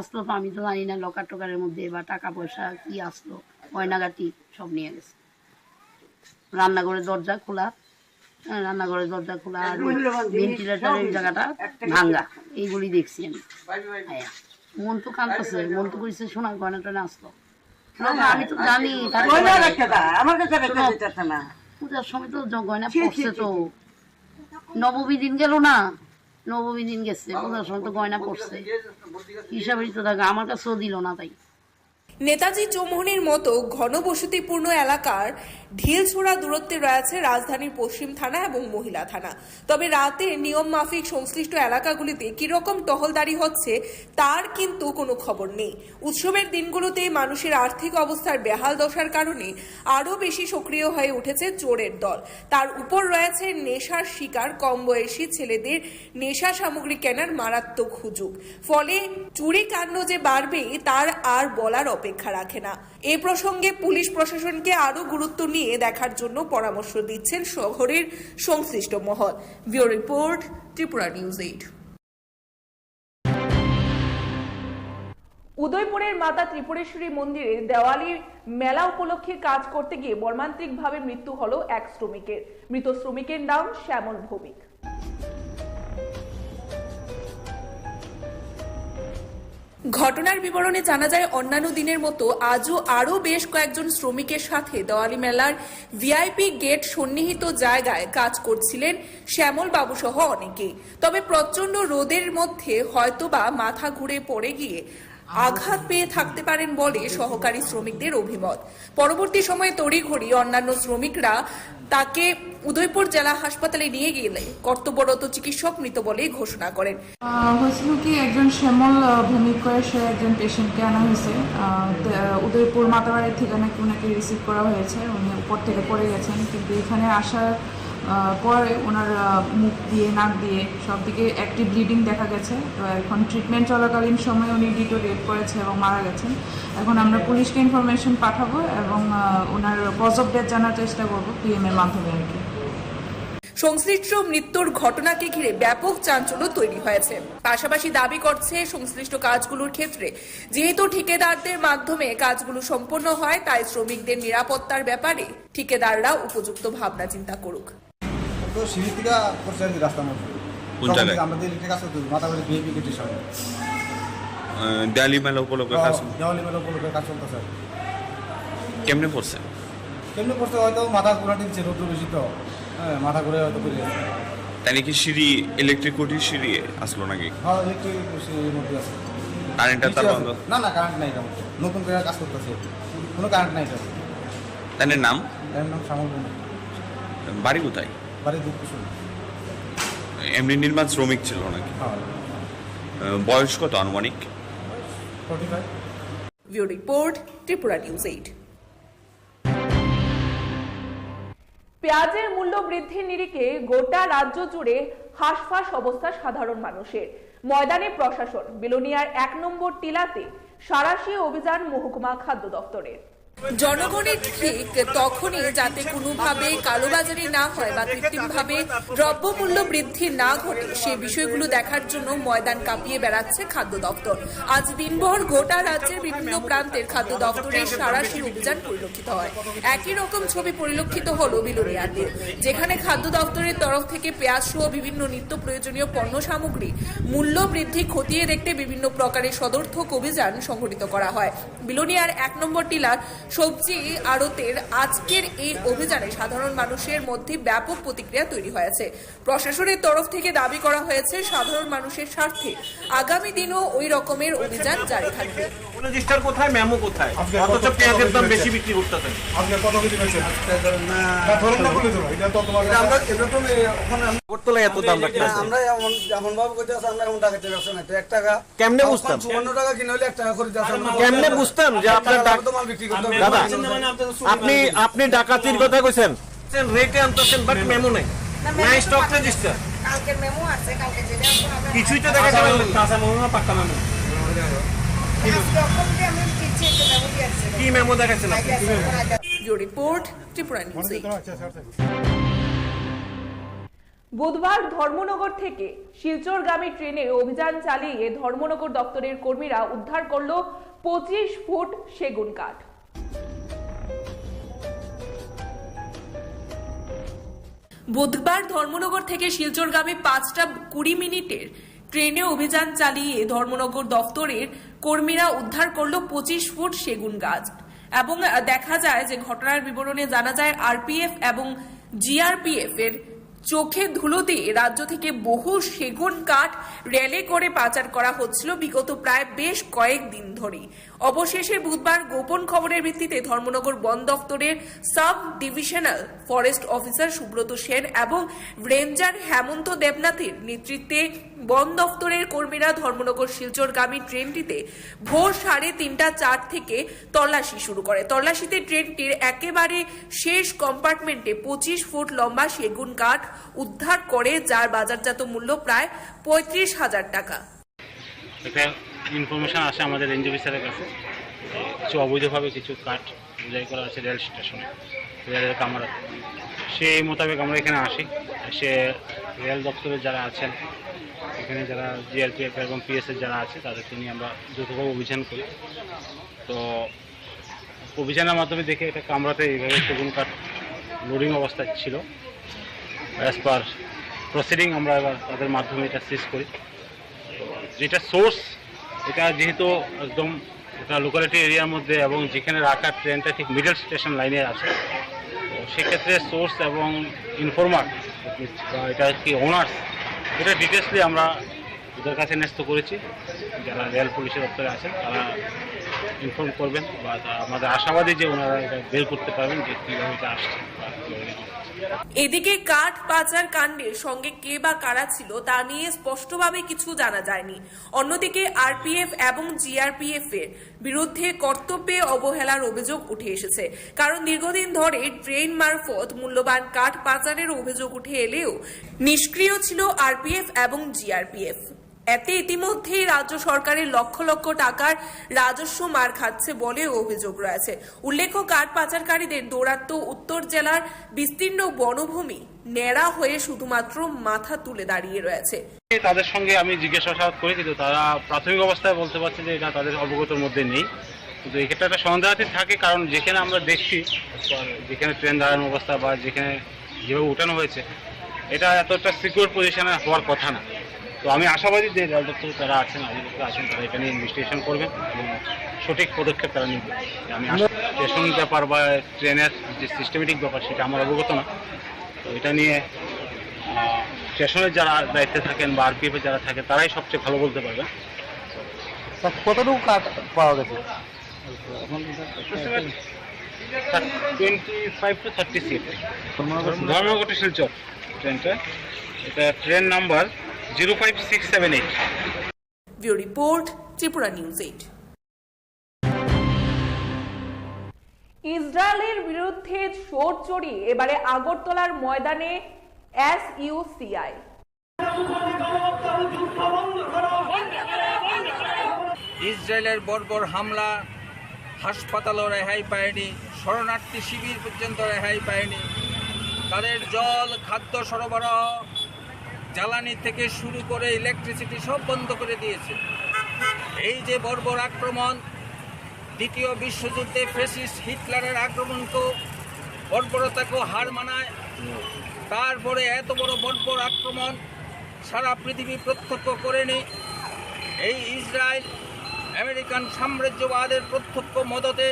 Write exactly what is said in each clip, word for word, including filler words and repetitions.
আসলো তো আমি তো জানি না, লকার টকারের মধ্যে বা টাকা পয়সা কি আসলো, গয়নাগাটি সব নিয়ে গেছে। রান্নাঘরের দরজা খোলা, হ্যাঁ, রান্নাঘরের দরজা খোলা আর ওই ভেন্টিলেটরের জায়গাটা ভাঙা, এইগুলি দেখছি আমি। হ্যাঁ, মন তো কাঁদতেছে, মন তো কইছে সোনার গয়না টয়না আসলো। না, না, আমি তো জানি, তার গয়না মানে রাখতে দা, আমার কাছে রেখে শোনো, দিতেছে না। পূজার সময় তো জ-, গয়না ছি, ছি, পড়ছে ছি, তো। ছি। নবমী দিন গেল না, নবমী দিন গেছে, পূজার সময় তো গয়না পড়ছে। হিসাবে তো থাকে, আমার কাছেও দিল না তাই। নেতাজি চৌমুহনীর মতো ঘনবসতিপূর্ণ এলাকার ঢিলছোড়া দূরত্বে রয়েছে রাজধানীর পশ্চিম থানা এবং মহিলা থানা। তবে রাতে নিয়ম মাফিক সংশ্লিষ্ট এলাকাগুলিতে কিরকম টহলদারি হচ্ছে, তার কিন্তু কোনো খবর নেই। উৎসবের দিনগুলোতে মানুষের আর্থিক অবস্থার বেহাল দশার কারণে আরও বেশি সক্রিয় হয়ে উঠেছে চোরের দল। তার উপর রয়েছে নেশার শিকার কম বয়সী ছেলেদের নেশা সামগ্রী কেনার মারাত্মক হুজুগ। ফলে চুরি কাণ্ড যে বাড়বে, তার আর বলার অপেক্ষা রাখে না। এ প্রসঙ্গে পুলিশ প্রশাসনকে আরও গুরুত্ব নিয়ে দেখার জন্য পরামর্শ দিচ্ছেন শহরের সংশ্লিষ্ট মহল। Bureau report, Tripura news eight. উদয়পুরের মাতা ত্রিপুরেশ্বরী মন্দিরে দেওয়ালি মেলা উপলক্ষে কাজ করতে গিয়ে মর্মান্তিকভাবে মৃত্যু হলো এক শ্রমিকের। মৃত শ্রমিকের নাম শ্যামল ভৌমিক। ঘটনার বিবরণে জানা যায়, অন্যান্য দিনের মতো আজও আরও বেশ কয়েকজন শ্রমিকের সাথে দেওয়ালি মেলার ভিআইপি গেট সন্নিহিত জায়গায় কাজ করছিলেন শ্যামল বাবু সহ অনেকেই। তবে প্রচণ্ড রোদের মধ্যে হয়তোবা মাথা ঘুরে পড়ে গিয়ে আঘাত পেয়ে থাকতে পারেন বলে সহকারী শ্রমিকদের অভিমত। পরবর্তী সময়ে তড়িঘড়ি অন্যান্য শ্রমিকরা তাকে উদয়পুর জেলা হাসপাতালে নিয়ে গেলে কর্তব্যরত চিকিৎসক মৃত বলেই ঘোষণা করেন। আহ, হয়েছিল কি, একজন শ্যামল, আহ, ভৌমিক করে সে একজন পেশেন্টকে আনা হয়েছে। আহ, তে, আহ, উদয়পুর মাতাবাড়ির ঠিকানায় ওনাকে রিসিভ করা হয়েছে। উনি উপর থেকে পড়ে গেছেন, কিন্তু এখানে আসার, আহ, পরে ওনার, আহ, মুখ দিয়ে, নাক দিয়ে সব দিকে অ্যাক্টিভ ব্লিডিং দেখা গেছে। তো এখন ট্রিটমেন্ট চলাকালীন সময়ে উনি ডিটোরিয়েট করেছে এবং মারা গেছেন। এখন আমরা পুলিশকে ইনফরমেশন পাঠাবো এবং, আহ, ওনার কজ অফ ডেথ জানার চেষ্টা করবো পিএম এর মাধ্যমে আর কি। সংশ্লিষ্ট মৃত্যুর ঘটনাকে ঘিরে ব্যাপক চাঞ্চল্য তৈরি হয়েছে। পাশাপাশি দাবি করছে, সংশ্লিষ্ট কাজগুলোর ক্ষেত্রে যেহেতু ঠিকাদারদের মাধ্যমে কাজগুলো সম্পন্ন হয়, তাই শ্রমিকদের নিরাপত্তার ব্যাপারে ঠিকাদাররা উপযুক্ত ভাবনা চিন্তা করুক। তো সিঁড়ি থেকে পড়ছে আর কি রাস্তার মধ্যে। কোন তখন জায়গায়? থেকে আমাদের ইলেকট্রিক কাজ করতে হবে, মাতাবাড়ি ভিআইপি গেটের সামনে। আহ, দেওয়ালি মেলা উপলক্ষে কাজ? হ্যাঁ, দেওয়ালি মেলা উপলক্ষে কাজ চলতেছে আর কি। কেমনে পড়ছে? কেমনে পড়ছে? হয়তো মাথা ঘুরাতে দিচ্ছে, রৌদ্র বেশি তো। হ্যাঁ, মাথা ঘুরে হয়তো পড়ে গেছে। তাই নাকি সিঁড়ি, ইলেকট্রিক খুঁটির সিঁড়ি আসলো নাকি? হ্যাঁ, ইলেকট্রিক সিঁড়ির মধ্যে আছে। কারেন্টটা তার নিচে আছে। বন্ধ? না, না, কারেন্ট নাই এটা মধ্যে। নতুন করে কাজ করতেছে। কোনো কারেন্ট নাই এটা। তাই নাম? এর নাম শ্যামল বণিক। বাড়ি কোথায়? বাড়ি দুধকুসুম। এমনি নির্মাণ শ্রমিক ছিল নাকি? হ্যাঁ। আহ, বয়স কত আনুমানিক? Forty five. Bureau report, Tripura news eight. পেঁয়াজের মূল্য বৃদ্ধির নিরিখে গোটা রাজ্য জুড়ে হাঁসফাঁস অবস্থা সাধারণ মানুষের। ময়দানে প্রশাসন, বিলোনিয়ার এক নম্বর টিলাতে সাঁড়াশি অভিযান মহকুমা খাদ্য দপ্তরের। জনগণের ঠিক তখনই যাতে কোনোভাবে কালোবাজারি না হয় বা কৃত্রিমভাবে দ্রব্যমূল্য বৃদ্ধি না ঘটে, সে বিষয়গুলো দেখার জন্য ময়দান কাঁপিয়ে বেড়াচ্ছে খাদ্য দপ্তর। আজ দিনভর গোটা রাজ্যের বিভিন্ন প্রান্তের খাদ্য দপ্তরের সাঁড়াশি অভিযান পরিলক্ষিত হয়। একই রকম ছবি পরিলক্ষিত হলো বিলোনিয়াতে, যেখানে খাদ্য দপ্তরের তরফ থেকে পেঁয়াজ সহ বিভিন্ন নিত্য প্রয়োজনীয় পণ্য সামগ্রী মূল্য বৃদ্ধি খতিয়ে দেখতে বিভিন্ন প্রকারের সদর্থক অভিযান সংঘটিত করা হয়। বিলোনিয়ার এক নম্বর টিলার সবজি আড়তের আজকের এই অভিযানে সাধারণ মানুষের মধ্যে ব্যাপক প্রতিক্রিয়া তৈরি হয়েছে। প্রশাসনের তরফ থেকে দাবি করা হয়েছে সাধারণ মানুষের স্বার্থে আগামী দিনও ওই রকমের অভিযান জারি থাকবে। রেজিস্টার কোথায়, মেমো কোথায়? আজকে অথচ কত, কত পেঁয়াজের দাম কেজি বেশি আছে? বিক্রি করতেছেন। আজকে কত কেজি বেচছেন? আজকে ধরেন না, না, ধরেন না, বলে ধরো। এটা তো তোমার এটা আমরা, এটা তো মে-, ওখানে আমরা আগরতলায় এত দাম রাখতে না, আছে। আমরা এমন, এমন ভাবে করতে আছে, আমরা এমন টাকা ব্যবসা নাই। তো এক টাকা কেমনে বুঝতাম? চুয়ান্ন টাকা কিনে হলে এক টাকা করে দিতে আছে। আমরা কেমনে বুঝতাম যে আপনার এক টাকা ডাক-, তো মাল বিক্রি করতে হবে। দাদা, আপনি, আপনি ডাকাতির কথা কইছেন? রেটে আনতেছেন, but মেমো নাই। না, মেমো নাই, তো স্টক পাঠানো রেজিস্টার। কালকের মেমো আছে, কালকে যেটা এখন আমরা কিছুই তো দেখাতে পারলেন না। কাঁচা মেমো না পাক্কা মেমো? আজকে অক্ষর দিয়ে আমরা দিচ্ছি, একটা মেমো দিয়ে আসছে। কি মেমো দেখাচ্ছেন আপনি? আগে আছে, এখন আগে। Bureau report, Tripura news eight. বুধবার ধর্মনগর থেকে শিলচরগামী ট্রেনে অভিযান চালিয়ে ধর্মনগর দপ্তরের কর্মীরা উদ্ধার করল পঁচিশ ফুট সেগুন কাঠ। বুধবার ধর্মনগর থেকে শিলচরগামী পাঁচটা কুড়ি মিনিটের ট্রেনে অভিযান চালিয়ে ধর্মনগর দপ্তরের কর্মীরা উদ্ধার করল পঁচিশ ফুট সেগুন গাছ এবং, আহ, দেখা যায় যে ঘটনার বিবরণে জানা যায় আরপিএফ এবং জিআরপিএফ এর চোখে ধুলো দিয়ে রাজ্য থেকে বহু সেগুন কাঠ রেলে করে পাচার করা হচ্ছিল বিগত প্রায় বেশ কয়েক দিন ধরেই। অবশেষে বুধবার গোপন খবরের ভিত্তিতে ধর্মনগর বন দপ্তরের sub divisional forest officer Subrata Sen এবং রেঞ্জার হেমন্ত দেবনাথের নেতৃত্বে বন দপ্তরের কর্মীরা ধর্মনগর শিলচরগামী ট্রেনটিতে ভোর সাড়ে তিনটা চার থেকে তল্লাশি শুরু করে। তল্লাশিতে ট্রেনটির একেবারে শেষ কম্পার্টমেন্টে পঁচিশ ফুট লম্বা সেগুন কাঠ উদ্ধার করে, যার বাজারজাত মূল্য প্রায় পঁয়ত্রিশ হাজার টাকা। একটা ইনফরমেশন আসে আমাদের রেঞ্জ অফিসারের কাছে, কিছু অবৈধভাবে কিছু কাঠ বোঝাই করা আছে রেল স্টেশনে, রেলের কামরাতে। সেই মোতাবেক আমরা এখানে আসি। এসে রেল দপ্তরে যারা আছেন, এখানে যারা জিআরপিএফ এবং পিএসএফ যারা আছে, তাদেরকে নিয়ে আমরা যৌথভাবে অভিযান করি। তো অভিযানের মাধ্যমে দেখি একটা কামরাতে এইভাবে সেগুন কাঠ লোডিং অবস্থায় ছিল। অ্যাজ পার প্রসিডিং আমরা এবার তাদের মাধ্যমে এটা সিজ করি। যেটা সোর্স, এটা যেহেতু একদম একটা লোকালিটি এরিয়ার মধ্যে এবং যেখানে রাখা ট্রেনটা ঠিক মিডল স্টেশন লাইনে আছে, তো সেক্ষেত্রে সোর্স এবং ইনফর্মার বা এটা কি ওনার্স, এটা ডিটেলসলি আমরা ওদের কাছে ন্যস্ত করেছি। যারা রেল পুলিশের দপ্তরে আছেন, তারা ইনফর্ম করবেন বা তা-, আমাদের আশাবাদী যে ওনারা এটা বের করতে পারবেন যে কীভাবে এটা আসছে বা কীভাবে এটা হচ্ছে। এদিকে কাঠ পাচার কাণ্ডের সঙ্গে কে বা কারা ছিল তা নিয়ে স্পষ্টভাবে কিছু জানা যায়নি। অন্যদিকে আরপিএফ এবং জিআরপিএফ এর বিরুদ্ধে কর্তব্যে অবহেলার অভিযোগ উঠে এসেছে, কারণ দীর্ঘদিন ধরে ট্রেন মারফত মূল্যবান কাঠ পাচারের অভিযোগ উঠে এলেও নিষ্ক্রিয় ছিল আরপিএফ এবং জিআরপিএফ। এতে ইতিমধ্যেই রাজ্য সরকারের লক্ষ লক্ষ টাকার রাজস্ব মার খাচ্ছে বলেও অভিযোগ রয়েছে। উল্লেখ্য, কাঠ পাচারকারীদের দৌরাত্ম্য উত্তর জেলার বিস্তীর্ণ বনভূমি ন্যাড়া হয়ে শুধুমাত্র মাথা তুলে দাঁড়িয়ে রয়েছে। তাদের সঙ্গে আমি জিজ্ঞাসাবাদ করি, কিন্তু তারা প্রাথমিক অবস্থায় বলতে পারছে যে এটা তাদের অবগতর মধ্যে নেই। কিন্তু এক্ষেত্রে একটা সন্দেহাতীত থাকে, কারণ যেখানে আমরা দেখছি, যেখানে ট্রেন দাঁড়ানো অবস্থা বা যেখানে যেভাবে উঠানো হয়েছে, এটা এতটা সিকিউর পজিশনে হওয়ার কথা না। তো আমি আশাবাদী যে রেল দপ্তরে যারা আছেন, অধিকর্তা আছেন, তারা এটা নিয়ে ইনভেস্টিগেশন করবেন এবং সঠিক পদক্ষেপ তারা নেবেন। আমি আশা, স্টেশন ব্যাপার বা ট্রেনের যে সিস্টেমেটিক ব্যাপার, সেটা আমার অবগত না। তো এটা নিয়ে আহ, স্টেশনের যারা দায়িত্বে থাকেন বা আরপিএফ এ যারা থাকেন, তারাই সবচেয়ে ভালো বলতে পারবেন। তা কতটুকু কাঠ পাওয়া গেছে? টোয়েন্টি ফাইভ টু থার্টি সিট। ধর্মনগর টু শিলচর ট্রেনটা, এটা train number zero five six seven eight. Bureau report, Tripura news eight. ইসরায়েলের বিরুদ্ধে চোরাচুরি এবারে আগরতলার ময়দানে এসইউসিআই। ইসরায়েলের বর্বর হামলা, হাসপাতালও রেহাই পায়নি, শরণার্থী শিবির পর্যন্ত রেহাই পায়নি। তাদের জল, খাদ্য সরবরাহ, জ্বালানি থেকে শুরু করে ইলেকট্রিসিটি সব বন্ধ করে দিয়েছে। এই যে বর্বর আক্রমণ, দ্বিতীয় বিশ্বযুদ্ধে ফ্যাসিস্ট হিটলারের আক্রমণকেও, বর্বরতাকেও হার মানায়। তারপরে এত বড় বর্বর আক্রমণ সারা পৃথিবী প্রত্যক্ষ করেনি। এই ইসরায়েল আমেরিকান সাম্রাজ্যবাদের প্রত্যক্ষ মদতে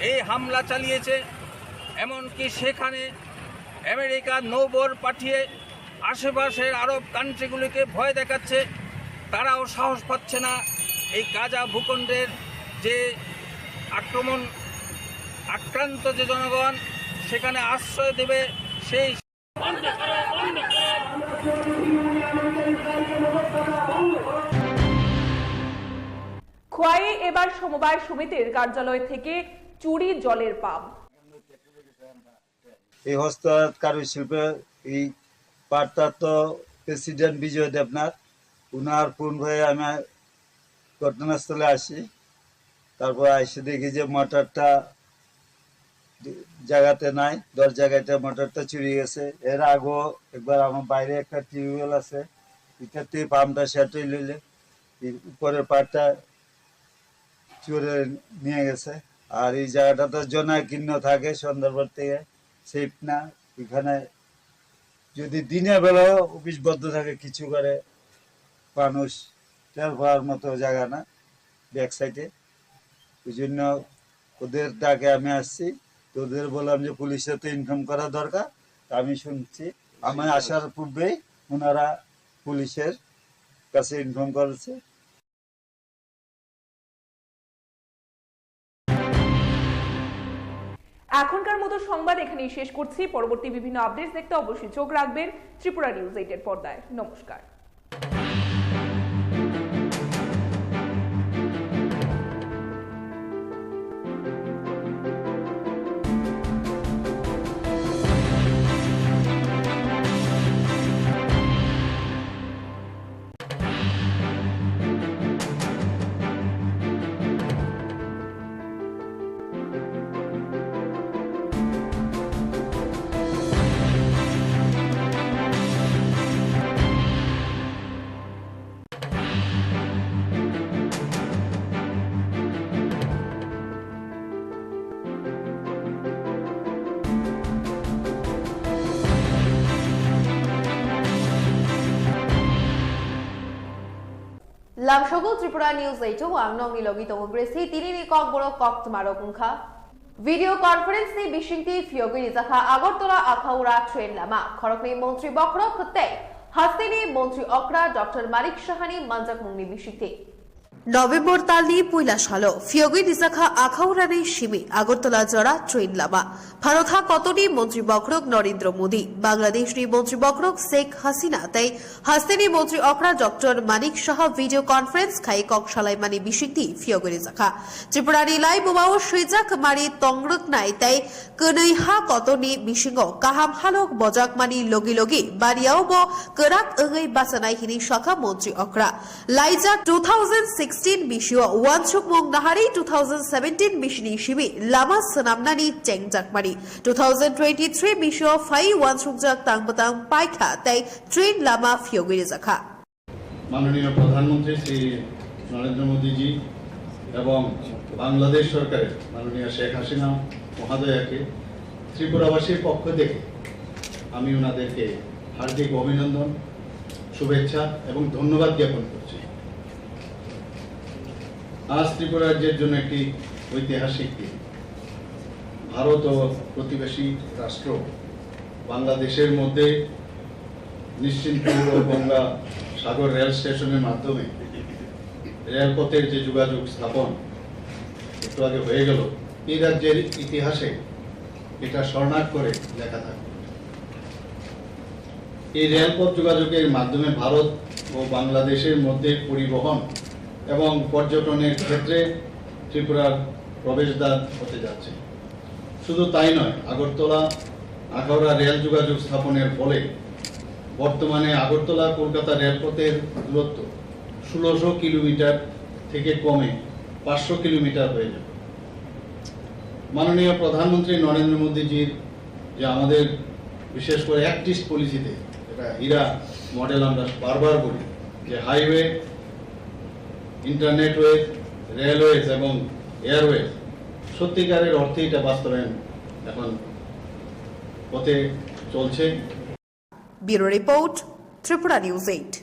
এই হামলা চালিয়েছে। এমনকি সেখানে আমেরিকা নৌবহর পাঠিয়ে আশেপাশের আরব কান্ট্রিগুলিকে ভয় দেখাচ্ছে। তারাও সাহস পাচ্ছে না এই গাজা ভূখণ্ডের যে আক্রমণ, আক্রান্ত যে জনগণ সেখানে আশ্রয় দেবে সেই খোয়াইয়ে এবার সমবায় সমিতির কার্যালয় থেকে চুরি জলের পাম্প। এই হস্ততাঁত কারু শিল্পে এই পাটতাঁত তো প্রেসিডেন্ট বিজয় দেবনাথ, উনার ফোন হয়ে আমি ঘটনাস্থলে আসি। তারপর এসে দেখি যে মোটরটা জায়গাতে নাই, দশ জায়গাতে মোটরটা চুরি গেছে। এর আগেও একবার আমার বাইরে একটা টিউবওয়েল আছে, এটাতে পাম্পটা সেট হইলে এই উপরের পার্টটা চুরে নিয়ে গেছে। আর এই জায়গাটা তো জনাকীর্ণ থাকে সুন্দরবন থেকে, সেফ না। এখানে যদি দিনের বেলাও অফিস বন্ধ থাকে, কিছু করে মানুষ টের পাওয়ার মতো জায়গা না ব্যাক সাইডে। ওই জন্য ওদের ডাকে আমি আসছি, তো ওদের বললাম যে পুলিশে তো ইনফর্ম করা দরকার। তা আমি শুনছি, আমি আসার পূর্বেই ওনারা পুলিশের কাছে ইনফর্ম করেছে। এখনকার মতো সংবাদ এখানেই শেষ করছি। পরবর্তী বিভিন্ন আপডেটস দেখতে অবশ্যই চোখ রাখবেন ত্রিপুরা নিউজ এইটের পর্দায়। নমস্কার। Lamsogwi Tripura News eight o ang nokni logi tongo Gracie. Tinini kokborok koktwmarok wngkha. Video conference ni bisingtwi phiyogwi rijakha Agartala Akhaura train lama. Khoroknwi montri bokhorok tei hasteni montri okra Doctor Manik Sahani manjakmungni bisingtwi. November talni puila salo phiyogwi rijakha Akhaurani simi Agartala jora train lama. Bharat ha kotorni montri bokhorok Narendra Modi, Bangladeshni montri bokhorok Sheikh Hasina tei hasteni montri okra Doctor Manik Saha video conference khai kok salaimani bisingtwi phiyogwi rijakha. Tripurani laibumao swijak mari tongrwknai tei kwnwi ha kotorni bisingo kaham halok bojakmani logi logi bariao bo kwrak wngwi bachanai hwnwi sakha montri okra. Laijak two thousand sixteen bisio uansukmung naharwi two thousand seventeen bisini simi lama swnamnani chengjakmani two thousand twenty-three bisio phai uansukjak tang bwtang paikha tei train lama phiyogwi rijakha. মাননীয় প্রধানমন্ত্রী শ্রী নরেন্দ্র মোদীজি এবং বাংলাদেশ সরকারের মাননীয় শেখ হাসিনা মহোদয়াকে ত্রিপুরাবাসীর পক্ষ থেকে আমি ওনাদেরকে হার্দিক অভিনন্দন, শুভেচ্ছা এবং ধন্যবাদ জ্ঞাপন করছি। আজ ত্রিপুরা রাজ্যের জন্য একটি ঐতিহাসিক দিন। ভারত ও প্রতিবেশী রাষ্ট্র বাংলাদেশের মধ্যে নিশ্চিন্তপুর ও গঙ্গা সাগর রেল স্টেশনের মাধ্যমে রেলপথের যে যোগাযোগ স্থাপন একটু আগে হয়ে গেল, এই রাজ্যের ইতিহাসে এটা স্বর্ণাক্ষরে লেখা থাকবে। এই রেলপথ যোগাযোগের মাধ্যমে ভারত ও বাংলাদেশের মধ্যে পরিবহন এবং পর্যটনের ক্ষেত্রে ত্রিপুরার প্রবেশদ্বার হতে যাচ্ছে। শুধু তাই নয়, আগরতলা আখাউড়া রেল যোগাযোগ স্থাপনের ফলে বর্তমানে আগরতলা কলকাতা রেলপথের দূরত্ব ষোলোশো কিলোমিটার থেকে কমে পাঁচশো কিলোমিটার হয়ে যাবে। মাননীয় প্রধানমন্ত্রী নরেন্দ্র মোদীজির যে আমাদের বিশেষ করে অ্যাক্ট ইস্ট পলিসিতে, এটা হীরা মডেল আমরা বারবার বলি, যে হাইওয়ে, ইন্টারনেটওয়ে, রেলওয়েজ এবং এয়ারওয়েজ, সত্যিকারের অর্থে এটা বাস্তবায়ন এখন পথে চলছে। Bureau report, Tripura News eight.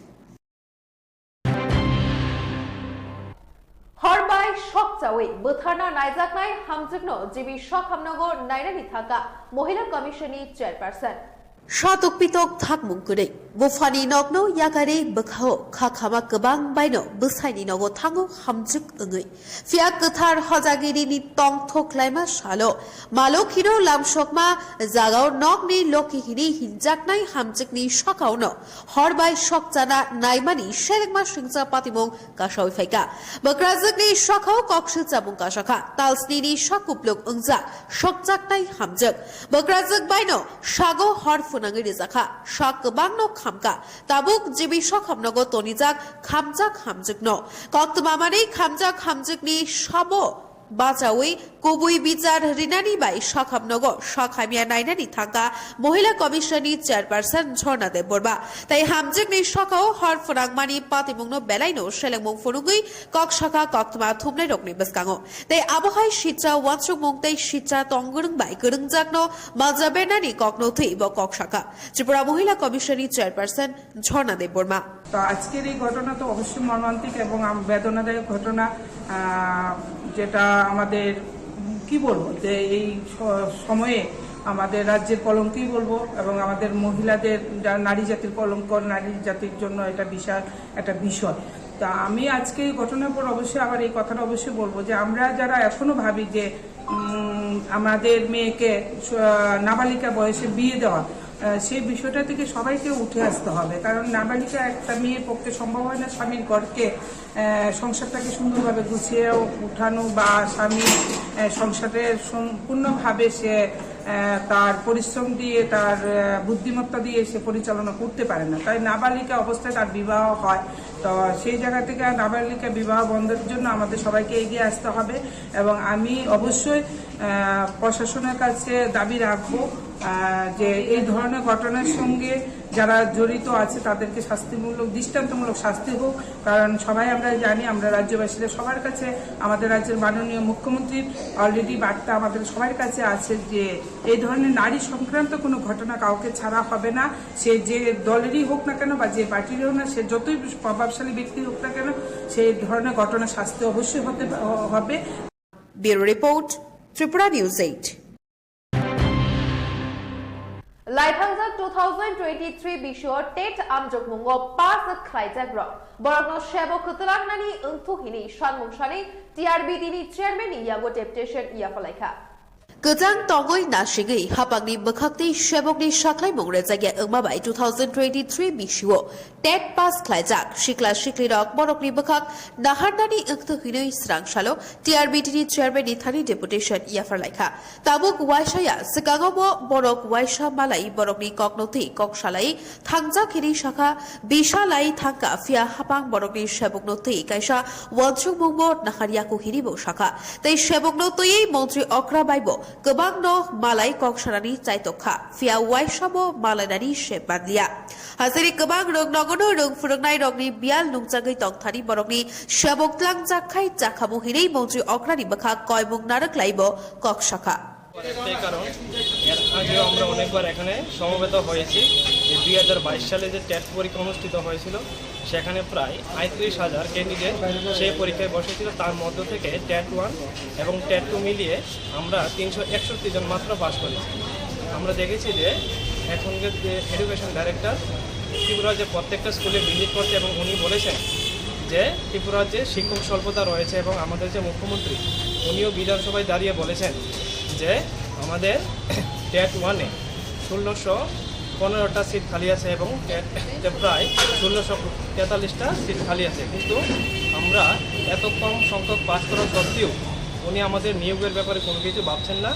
Hor bai sok chawi bwtharna naijaknai hamjwkno G B Sokhamnogo nainani thangkha Mohila Commission ni chairperson. Satok pitok thakmung kwrwi. Buphani nokno yakarwi bwkhao kha khama kwbang baino bwsaini nogo thango hamjwk wngwi. Phiya kwthar hojagirini tongthok laima salo Malokhino lamsokma jagao nokni lokhi hini hinjaknai hamjwkni sakaono hor bai sokchana naimani selengma singcha patimung kasawi phaikha. Bwkrajwkni sakao koksil chamung kasakha, talsnini sakupluk wngjak sokjaknai hamjwk. Bwkrajwk baino sago hor phunangwi rijakha, sak kwbangno khamkha. Tabuk G B Sokhamnogo tonijak khamjak hamjwkno. Koktwma manwi khamjak hamjwkni sabo bachaui kubui bichar rinani bai sakhamnogo sakhamya nainani thangkha Mohila Commission ni Chairperson Jhorna Debbarma. Tai hamjwkni sakao hor phwnangmani patimungno belaino selengmung phunugwi kok sakha koktwma thumnairokni bwskango. Tai abohai sitsa uansukmung tei sitsa tongwrwng bai kwrwngjakno maljabenani kokno thwi bo kok sakha Tripura Mohila Commission ni Chairperson Jhorna Debbarma. তো আজকের এই ঘটনা তো অবশ্যই মর্মান্তিক এবং আম-, বেদনাদায়ক ঘটনা, আহ, যেটা আমাদের, উম, কি বলবো, যে এই স-, সময়ে আমাদের রাজ্যের কলঙ্কই বলবো এবং আমাদের মহিলাদের, যা নারী জাতির কলঙ্ক, নারী জাতির জন্য এটা বিশাল একটা বিষয়। তা আমি আজকে এই ঘটনার পর অবশ্যই আবার এই কথাটা অবশ্যই বলবো যে আমরা যারা এখনো ভাবি যে, উম, আমাদের মেয়েকে স-, নাবালিকা বয়সে বিয়ে দেওয়া, আহ, সেই বিষয়টা থেকে সবাইকে উঠে আসতে হবে, কারণ নাবালিকা একটা মেয়ের পক্ষে সম্ভব হয় না স্বামীর ঘরকে, আহ, সংসারটাকে সুন্দরভাবে গুছিয়ে উঠানো বা স্বামী, আহ, সংসারে সম্পূর্ণভাবে সে, আহ, তার পরিশ্রম দিয়ে, তার, আহ, বুদ্ধিমত্তা দিয়ে সে পরিচালনা করতে পারে না। তাই নাবালিকা অবস্থায় তার বিবাহ হয়, তো সেই জায়গা থেকে নাবালিকা বিবাহ বন্ধের জন্য আমাদের সবাইকে এগিয়ে আসতে হবে এবং আমি অবশ্যই, আহ, প্রশাসনের কাছে দাবি রাখবো, আহ, যে এই ধরনের ঘটনার সঙ্গে যারা জড়িত আছে তাদেরকে শাস্তিমূলক, দৃষ্টান্তমূলক শাস্তি হোক, কারণ সবাই আমরা জানি, আমরা রাজ্যবাসীরা সবার কাছে, আমাদের রাজ্যের মাননীয় মুখ্যমন্ত্রীর already বার্তা আমাদের সবার কাছে আছে যে এই ধরনের নারী সংক্রান্ত কোনো ঘটনা কাউকে ছাড়া হবে না, সে যে দলেরই হোক না কেন বা যে পার্টিরই হোক না, সে যতই প্রভাবশালী ব্যক্তি হোক না কেন, সেই ধরনের ঘটনা শাস্তি অবশ্যই হতে হবে। Bureau report, Tripura News eight. Laithangjak two thousand twenty-three bisio TET amjokmungo pass khlaijak rok. Borokno sebo kwtwlangnani wngthu hini sanmung sani T R B T ni chairman ni yago deputation yapalaikha. Kwchang tongwi nasigwi hapangni bwkhakni sebokni saklaimung rwjakya wngma bai two thousand twenty-three bisio TET pass khlaijak sikla siklirok borokni bwkhak naharnani wngthu hinwi swrang salo T R B T ni chairman ni thani deputation yapharlaikha. Tabuk waisa ya, swkango bo borok waisa malai borokni kokno twi kok salai thangjak hini sakha, bisa lai thangka, phiya hapang borokni sebokno twi kaisa uansukmung bo nahar yaku hini bo sakha. Tei sebokno twiwi montri okra bai bo kwbangno malai kok sanani chaitok kha, phiya waisa bo malainani se manliya. Hasiri kwbang rwng nogono rwng phwrwngnairokni biyal nungchagwi tongthani borokni sebok tlangjak khai chakhamu hinwi montri okrani bwkha koimung narwk laibo kok sakha. একটাই কারণ, এর আগেও আমরা অনেকবার এখানে সমবেত হয়েছি। যে দুই হাজার বাইশ সালে যে টেট পরীক্ষা অনুষ্ঠিত হয়েছিল, সেখানে প্রায় আটত্রিশ হাজার ক্যান্ডিডেট সেই পরীক্ষায় বসেছিল। তার মধ্য থেকে টেট ওয়ান এবং টেট টু মিলিয়ে আমরা তিনশো একষট্টি জন মাত্র পাস করেছি। আমরা দেখেছি যে এখনকার যে এডুকেশন ডাইরেক্টর ত্রিপুরার যে প্রত্যেকটা স্কুলে ভিজিট করছে এবং উনি বলেছেন যে ত্রিপুরার যে শিক্ষক স্বল্পতা রয়েছে এবং আমাদের যে মুখ্যমন্ত্রী, উনিও বিধানসভায় দাঁড়িয়ে বলেছেন যে আমাদের টেট ওয়ানে ষোলোশো পনেরোটা সিট খালি আছে এবং টেটে প্রায় ষোলোশো তেতাল্লিশটা সিট খালি আছে, কিন্তু আমরা এত কম সংখ্যক পাস করা সত্ত্বেও উনি আমাদের নিয়োগের ব্যাপারে কোনো কিছু ভাবছেন না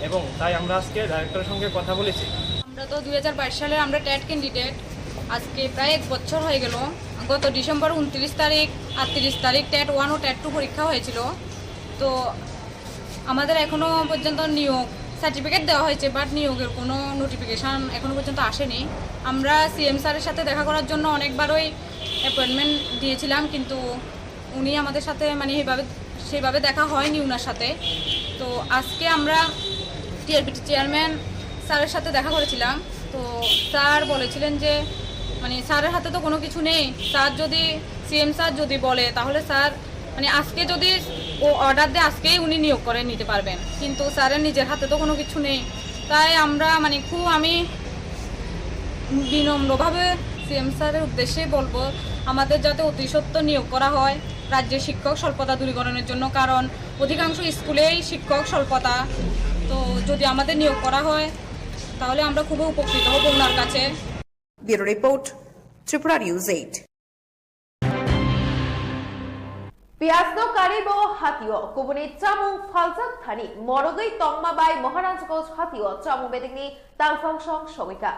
এবং তাই আমরা আজকে ডাইরেক্টরের সঙ্গে কথা বলেছি। আমরা তো দুই হাজার বাইশ সালের আমরা টেট ক্যান্ডিডেট, আজকে প্রায় এক বছর হয়ে গেল। গত ডিসেম্বর ঊনত্রিশ তারিখ, আটত্রিশ তারিখ টেট ওয়ান ও টেট টু পরীক্ষা হয়েছিল। তো আমাদের এখনো পর্যন্ত নিয়োগ সার্টিফিকেট দেওয়া হয়েছে, বাট নিয়োগের কোনো নোটিফিকেশন এখনো পর্যন্ত আসেনি। আমরা সিএম স্যারের সাথে দেখা করার জন্য অনেকবারই অ্যাপয়েন্টমেন্ট দিয়েছিলাম, কিন্তু উনি আমাদের সাথে মানে এইভাবে, সেইভাবে দেখা হয়নি ওনার সাথে। তো আজকে আমরা টিআরবিটি চেয়ারম্যান স্যারের সাথে দেখা করেছিলাম। তো স্যার বলেছিলেন যে মানে স্যারের হাতে তো কোনো কিছু নেই, স্যার যদি, সিএম স্যার যদি বলে, তাহলে স্যার মানে আজকে যদি ও অর্ডার দেয়, আজকেই উনি নিয়োগ করে নিতে পারবেন, কিন্তু স্যারের নিজের হাতে তো কোনো কিছু নেই। তাই আমরা মানে খুব, আমি বিনম্রভাবে সিএম স্যারের উদ্দেশ্যে বলবো, আমাদের যাতে অতি সত্বর নিয়োগ করা হয় রাজ্যে শিক্ষক স্বল্পতা দূরীকরণের জন্য, কারণ অধিকাংশ স্কুলেই শিক্ষক স্বল্পতা। তো যদি আমাদের নিয়োগ করা হয়, তাহলে আমরা খুবই উপকৃত হব ওনার কাছে। Bureau report, Tripura News eight. Piyajno karibo hatio kubuni chamung phaljak thani morogwi tongma bai Maharajganj hatio chamung bedekni tangphang song sogwikha.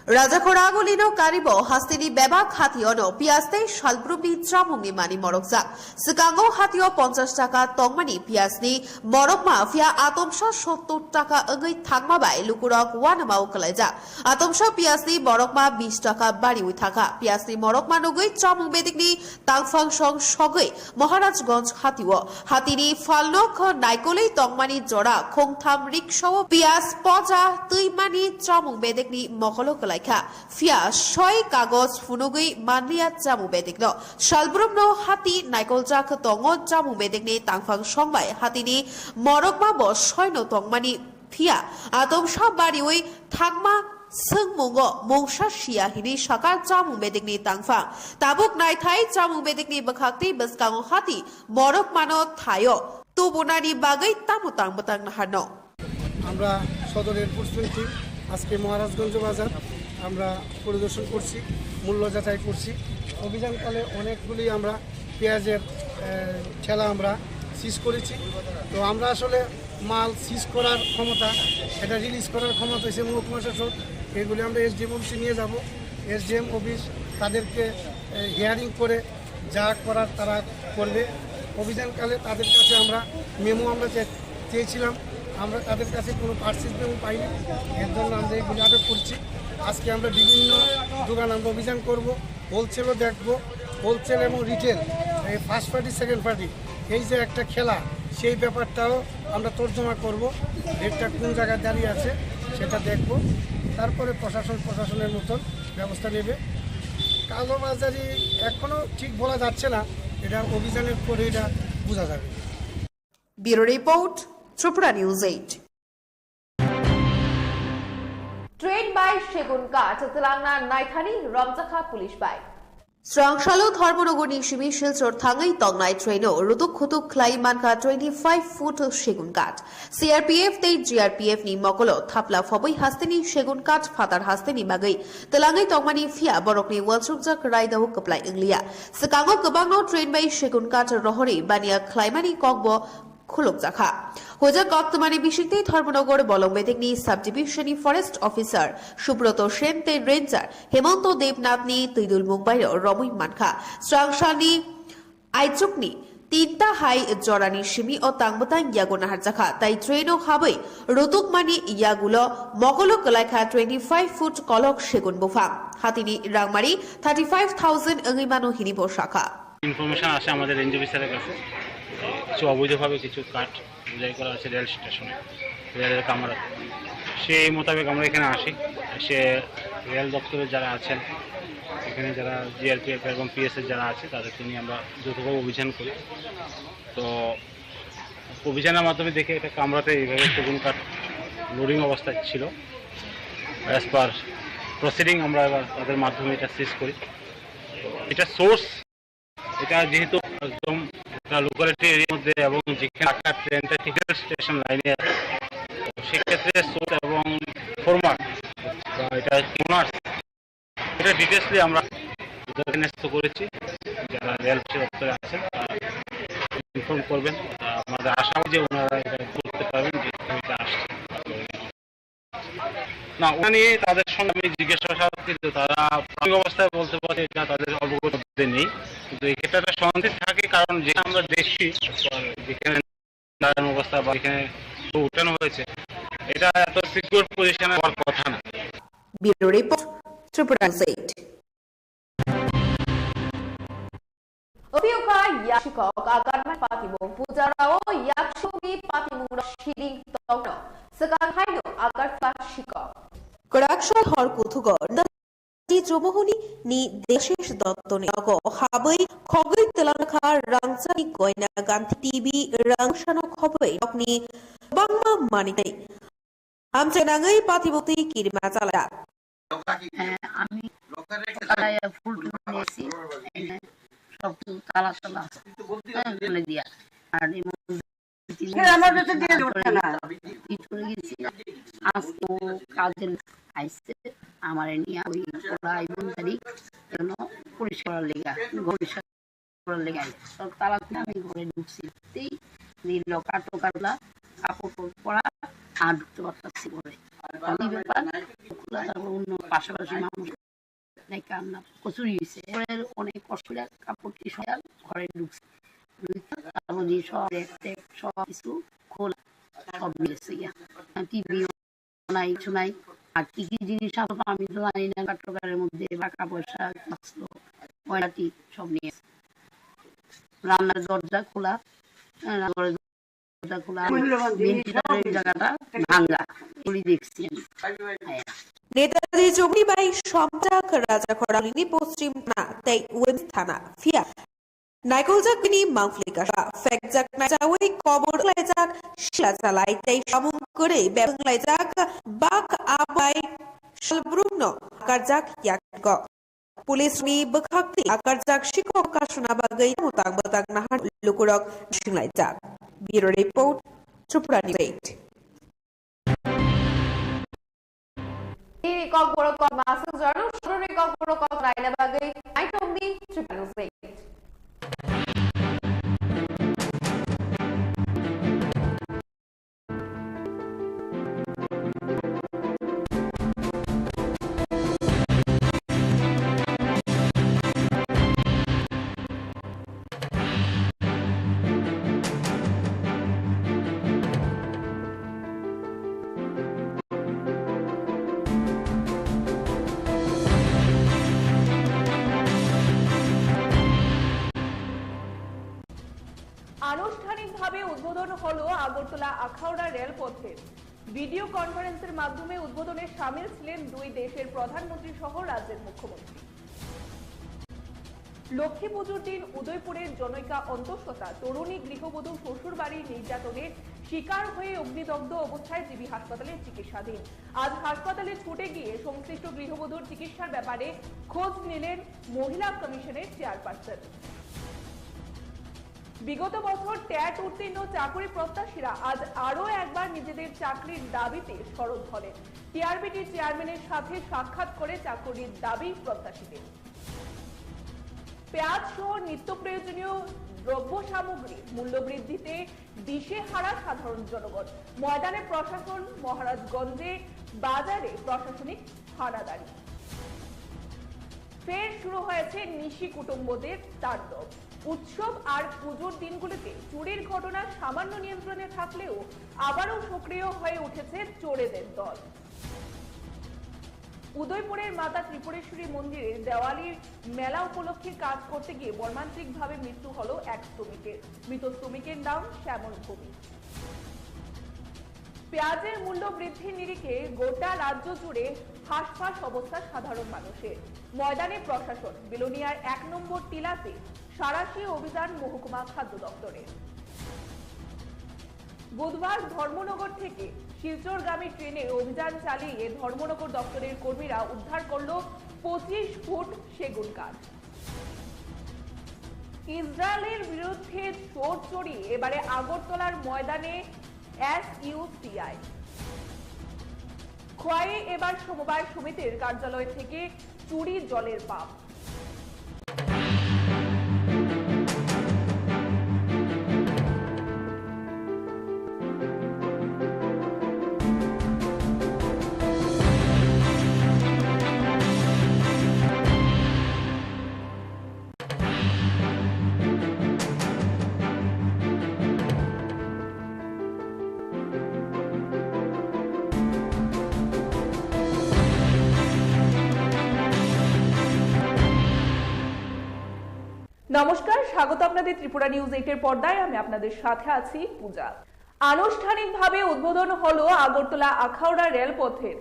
Rajakhor Agulino karibo hasteni bebak hationo piyas tei salbrumni chamungni mani morokjak. Swkango hatio ponchash taka tongmani piyasni morokma, phiya atomsa sottor taka wngwi thangma bai lukurok uanamao kwlaijak. Atomsa piyasni morokma bish taka bariwi thangkha. Piyasni morokma nugwi chamung bedekni tangphang song sogwi Maharajganj hatio. Hatini phalno kho naikolwi tongmani jora khongtham riksao piyas poja twimani chamung bedekni mokolo kwlaikha. Phiya soi kagoj phunugwi manliya chamung bedekno. Salbrumno hati naikoljak tongo chamung bedekni tangphang songbai hatini morokma bo soino tongmani phiya atomsa bariwi thangma swngmungo mungsa siya hini sakha chamung bedekni tangphang. Tabuk naithai chamung bedekni bwkhak tei bwskango hati morokmano thaio tubunani bagwi tamo tang bwtang naharno. আমরা সদর enforcement team আজকে মহারাজগঞ্জ বাজার আমরা পরিদর্শন করছি, মূল্য যাচাই করছি। অভিযানকালে অনেকগুলি আমরা পেঁয়াজের, আহ, ঠেলা আমরা সিজ করেছি। তো আমরা আসলে মাল সিজ করার ক্ষমতা, এটা রিলিজ করার ক্ষমতা হচ্ছে মহকুমা শাসক। এগুলি আমরা এসডিএম অফিসে নিয়ে যাব। এসডিএম অফিস তাদেরকে, আহ, হিয়ারিং করে যা করার তারা করবে। অভিযানকালে তাদের কাছে আমরা মেমো আমরা চে-, চেয়েছিলাম, আমরা তাদের কাছে কোনো পার্সেস মেমো পাইনি, এর জন্য আমরা এগুলি আটক করছি। আজকে আমরা বিভিন্ন দোকান আমরা অভিযান করব, হোলসেলও দেখব, হোলসেল এবং রিটেল, এই ফার্স্ট পার্টি, সেকেন্ড পার্টি, এই যে একটা খেলা, সেই ব্যাপারটাও আমরা তর্জমা করব, রেটটা কোন জায়গায় দাঁড়িয়ে আছে সেটা দেখব, তারপরে প্রশাসন প্রশাসনের মতন ব্যবস্থা নেবে। কালোবাজারি এখনো ঠিক বলা যাচ্ছে না, এটা অভিযানের পরে এটা বোঝা যাবে। Bureau report, Tripura News eight. Train bai Segun Ghat twlangna naithani romjakha police bai. Srangsalo Dharmanagarni simi Silchar thangwi tongnai traino rutuk khutuk khlai mankha twenty five foot Segun Ghat. C R P F tei G R P F ni mokolo thapla phobwi hasteni Segun Ghat phatar hasteni bagwi twlangwi tongmani phiya borokni uansukjak raidao kwplai wngliya. Swkango kwbangno train bai Segun Ghat rohorwi baniya khlaimani kokbo khulukjakha. Hojak koktwmani bisingtwi Dharmanagar Bolong Bedekni Sub Division ni Forest Officer Subroto Sen tei Ranger Hemonto Debnath ni twidulmung bai romwi mankha. Srangsalni aichukni tinta hai jorani simi o tang bwtang yago naharjakha, tai train o habwi rutukmani yagulo mokolo kwlaikha twenty five foot kolok segun buphang. Hatini rangmari thirty five thousand wngwi mano hini bo sakha. Information আসে আমাদের রেঞ্জ অফিসারের কাছে, কিছু অবৈধভাবে কিছু কাঠ বোঝাই করা আছে রেল স্টেশনে, রেলের কামরাতে। সেই মোতাবেক আমরা এখানে আসি, এসে রেল দপ্তরের যারা আছেন, এখানে যারা জিআরপিএফ এবং পিএসএফ যারা আছে, তাদেরকে নিয়ে আমরা যৌথভাবে অভিযান করি। তো অভিযানের মাধ্যমে দেখি একটা কামরাতে এইভাবে সেগুন কাঠ লোডিং অবস্থায় ছিল। অ্যাজ পার প্রসিডিং আমরা এবার তাদের মাধ্যমে এটা সিজ করি। এটা সোর্স, এটা যেহেতু একদম একটা লোকালিটি এরিয়ার মধ্যে এবং যেখানে ঢাকা ট্রেনটা টিচার স্টেশন লাইনে আছে, তো সেক্ষেত্রে সোর্স এবং ফরমার বা এটা ওনার্স, এটা ডিটেলসলি আমরা ওদেরকে ন্যস্ত করেছি। যারা রেল দপ্তরে আছেন, তারা ইনফর্ম করবেন। তা আমাদের আশা হয় যে ওনারা এটা করতে পারবেন, যেহেতু এটা আসছে। না, ওটা নিয়ে তাদের সঙ্গে আমি জিজ্ঞাসাবাদ, কিন্তু তারা প্রাথমিক অবস্থায় বলতে পারে এটা তাদের অবগত নেই। কিন্তু এক্ষেত্রে একটা সন্দেহ থাকে, কারণ যেটা আমরা দেখছি, যেখানে দাঁড়ানো অবস্থা বা এখানে উঠানো হয়েছে, এটা এত সিকিউর পজিশনে হওয়ার কথা না। Bureau report, Tripura News eight. Opioka yakshikok agarmani patimung pujarao yaksuni patimung siring tongno swkang haino agartla sikok. Kwraksal hor kuthugo Chumohuni ni Deshish Dotto ni nogo habwi khogwi twlangkha rangchakni koina ganthi T V rangsano khobwi nokni kwbangma manwi tei amchainangwi patimungtwi kirima chalai. হ্যাঁ, আমি কালাইয়া ফুল টুল নিয়েছি, এনে সব কিছু তালা তালা, হ্যাঁ, ফেলে দিয়া। আর এই মন্দির আমার কাছে দিয়ে ওঠে না। ই করে গেছি। আজকে ও কাজে আইছে, আমার নিয়ে ওই ওরা আইবন তারিখ যেন পরিষ্কার লেগা, ঘর পরিষ্কার করার লেগে আইছে। সব তালা খুলে আমি ঘরে ঢুকছি। এই যে লকার টকার গুলা, কাপড় টাপড় পরা, আর ঢুকতে পারতাছি ঘরে। আর কি ব্যাপার? খোলা তারপর অন্য পাশাপাশি মানুষ অনেক কান্না প্রচুর হয়েছে। পরে অনেক কষ্ট করে কাপড়টি সব ঘরে ঢুকছে। ঢুকতে তারপর যে সব ব্যাগ ট্যাগ সব কিছু খোলা, সব মিলেছে গিয়া। টিভি নাই, কিছু নাই। আর কি কি জিনিস আসলো আমি তো জানি না, চট্টগ্রামের মধ্যে টাকা পয়সা, বস্ত্র, ময়লাটি সব নিয়ে এসে। রান্নার দরজা খোলা, হ্যাঁ, রান্নাঘরের দরজা খোলা, মূল্যবান জিনিস ভেন্টিলেটরের সব জায়গাটা ভাঙা, এগুলি দেখছি আমি। হ্যাঁ। Netaji Chowri bai Somjak Raja Khorang ni Poschim Thana tei West Thana, phiya Naikoljak bini mangpli kasa, phekjak naijawi kobor khlaijak sila salai tei samung kwrwi bebak wnglaijak bak abai salbrumno akarjak yago. Police ni bwkhakni akarjak sikok kasuna bagwi mutang mutang nahar lukurok singlaijak. Bureau Report, Tripura News eight. Nini kokborok kok masuk jora nuk sodorni kokborok kok raina bagwi naitokni Tripura News eight. আনুষ্ঠানিকভাবে উদ্বোধন হলো আগরতলা আখাউড়া রেলপথের। ভিডিও কনফারেন্সের মাধ্যমে উদ্বোধনে সামিল ছিলেন দুই দেশের প্রধানমন্ত্রী সহ রাজ্যের মুখ্যমন্ত্রী। লক্ষ্মী পুজোর দিন উদয়পুরের জনৈকা অন্তঃসত্ত্বা তরুণী গৃহবধূ শ্বশুরবাড়ির নির্যাতনের শিকার হয়ে অগ্নিদগ্ধ অবস্থায় জিবি হাসপাতালে চিকিৎসাধীন। আজ হাসপাতালে ছুটে গিয়ে সংশ্লিষ্ট গৃহবধূর চিকিৎসার ব্যাপারে খোঁজ নিলেন মহিলা কমিশনের চেয়ারপারসন। বিগত বছর ট্যাট উত্তীর্ণ চাকুরি প্রত্যাশীরা আজ আরও একবার নিজেদের চাকরির দাবিতে সরব হলেন। টিআরবিটি চেয়ারম্যানের সাথে সাক্ষাৎ করে চাকুরির দাবি প্রত্যাশীদের। পেঁয়াজ সহ নিত্য প্রয়োজনীয় দ্রব্য সামগ্রীর মূল্যবৃদ্ধিতে দিশেহারা সাধারণ জনগণ। ময়দানে প্রশাসন, মহারাজগঞ্জে বাজারে প্রশাসনিক হানাদারি। ফের শুরু হয়েছে নিশি কুটুম্বদের তাণ্ডব। উৎসব আর পুজোর দিনগুলিতে চুরির ঘটনা সামান্য নিয়ন্ত্রণে থাকলেও আবারও সক্রিয় হয়ে উঠেছে চোরেদের দল। উদয়পুরের মাতা ত্রিপুরেশ্বরী মন্দিরের দেওয়ালির মেলা উপলক্ষে কাজ করতে গিয়ে মর্মান্তিকভাবে মৃত্যু হলো এক শ্রমিকের। মৃত শ্রমিকের নাম শ্যামল ভৌমিক। পেঁয়াজের মূল্য বৃদ্ধির নিরিখে গোটা রাজ্য জুড়ে হাঁসফাঁস অবস্থা সাধারণ মানুষের। ময়দানে প্রশাসন, বিলোনিয়ার এক নম্বর টিলাতে সাঁড়াশি অভিযান মহকুমা খাদ্য দপ্তরের। বুধবার ধর্মনগর থেকে শিলচরগামী ট্রেনে অভিযান চালিয়ে ধর্মনগর দপ্তরের কর্মীরা উদ্ধার করল পঁচিশ ফুট সেগুন কাঠ। ইসরায়েলের বিরুদ্ধে চোর চড়িয়ে এবারে আগরতলার ময়দানে এসইউসিআই। খোয়াইয়ে এবার সমবায় সমিতির কার্যালয় থেকে চুরি জলের পাম্প। নমস্কার, স্বাগত আপনাদের ত্রিপুরা নিউজ এইটের পর্দায়। আমি আপনাদের সাথে আছি পূজা। আনুষ্ঠানিকভাবে উদ্বোধন হলো আগরতলা আখাউড়া রেলপথের।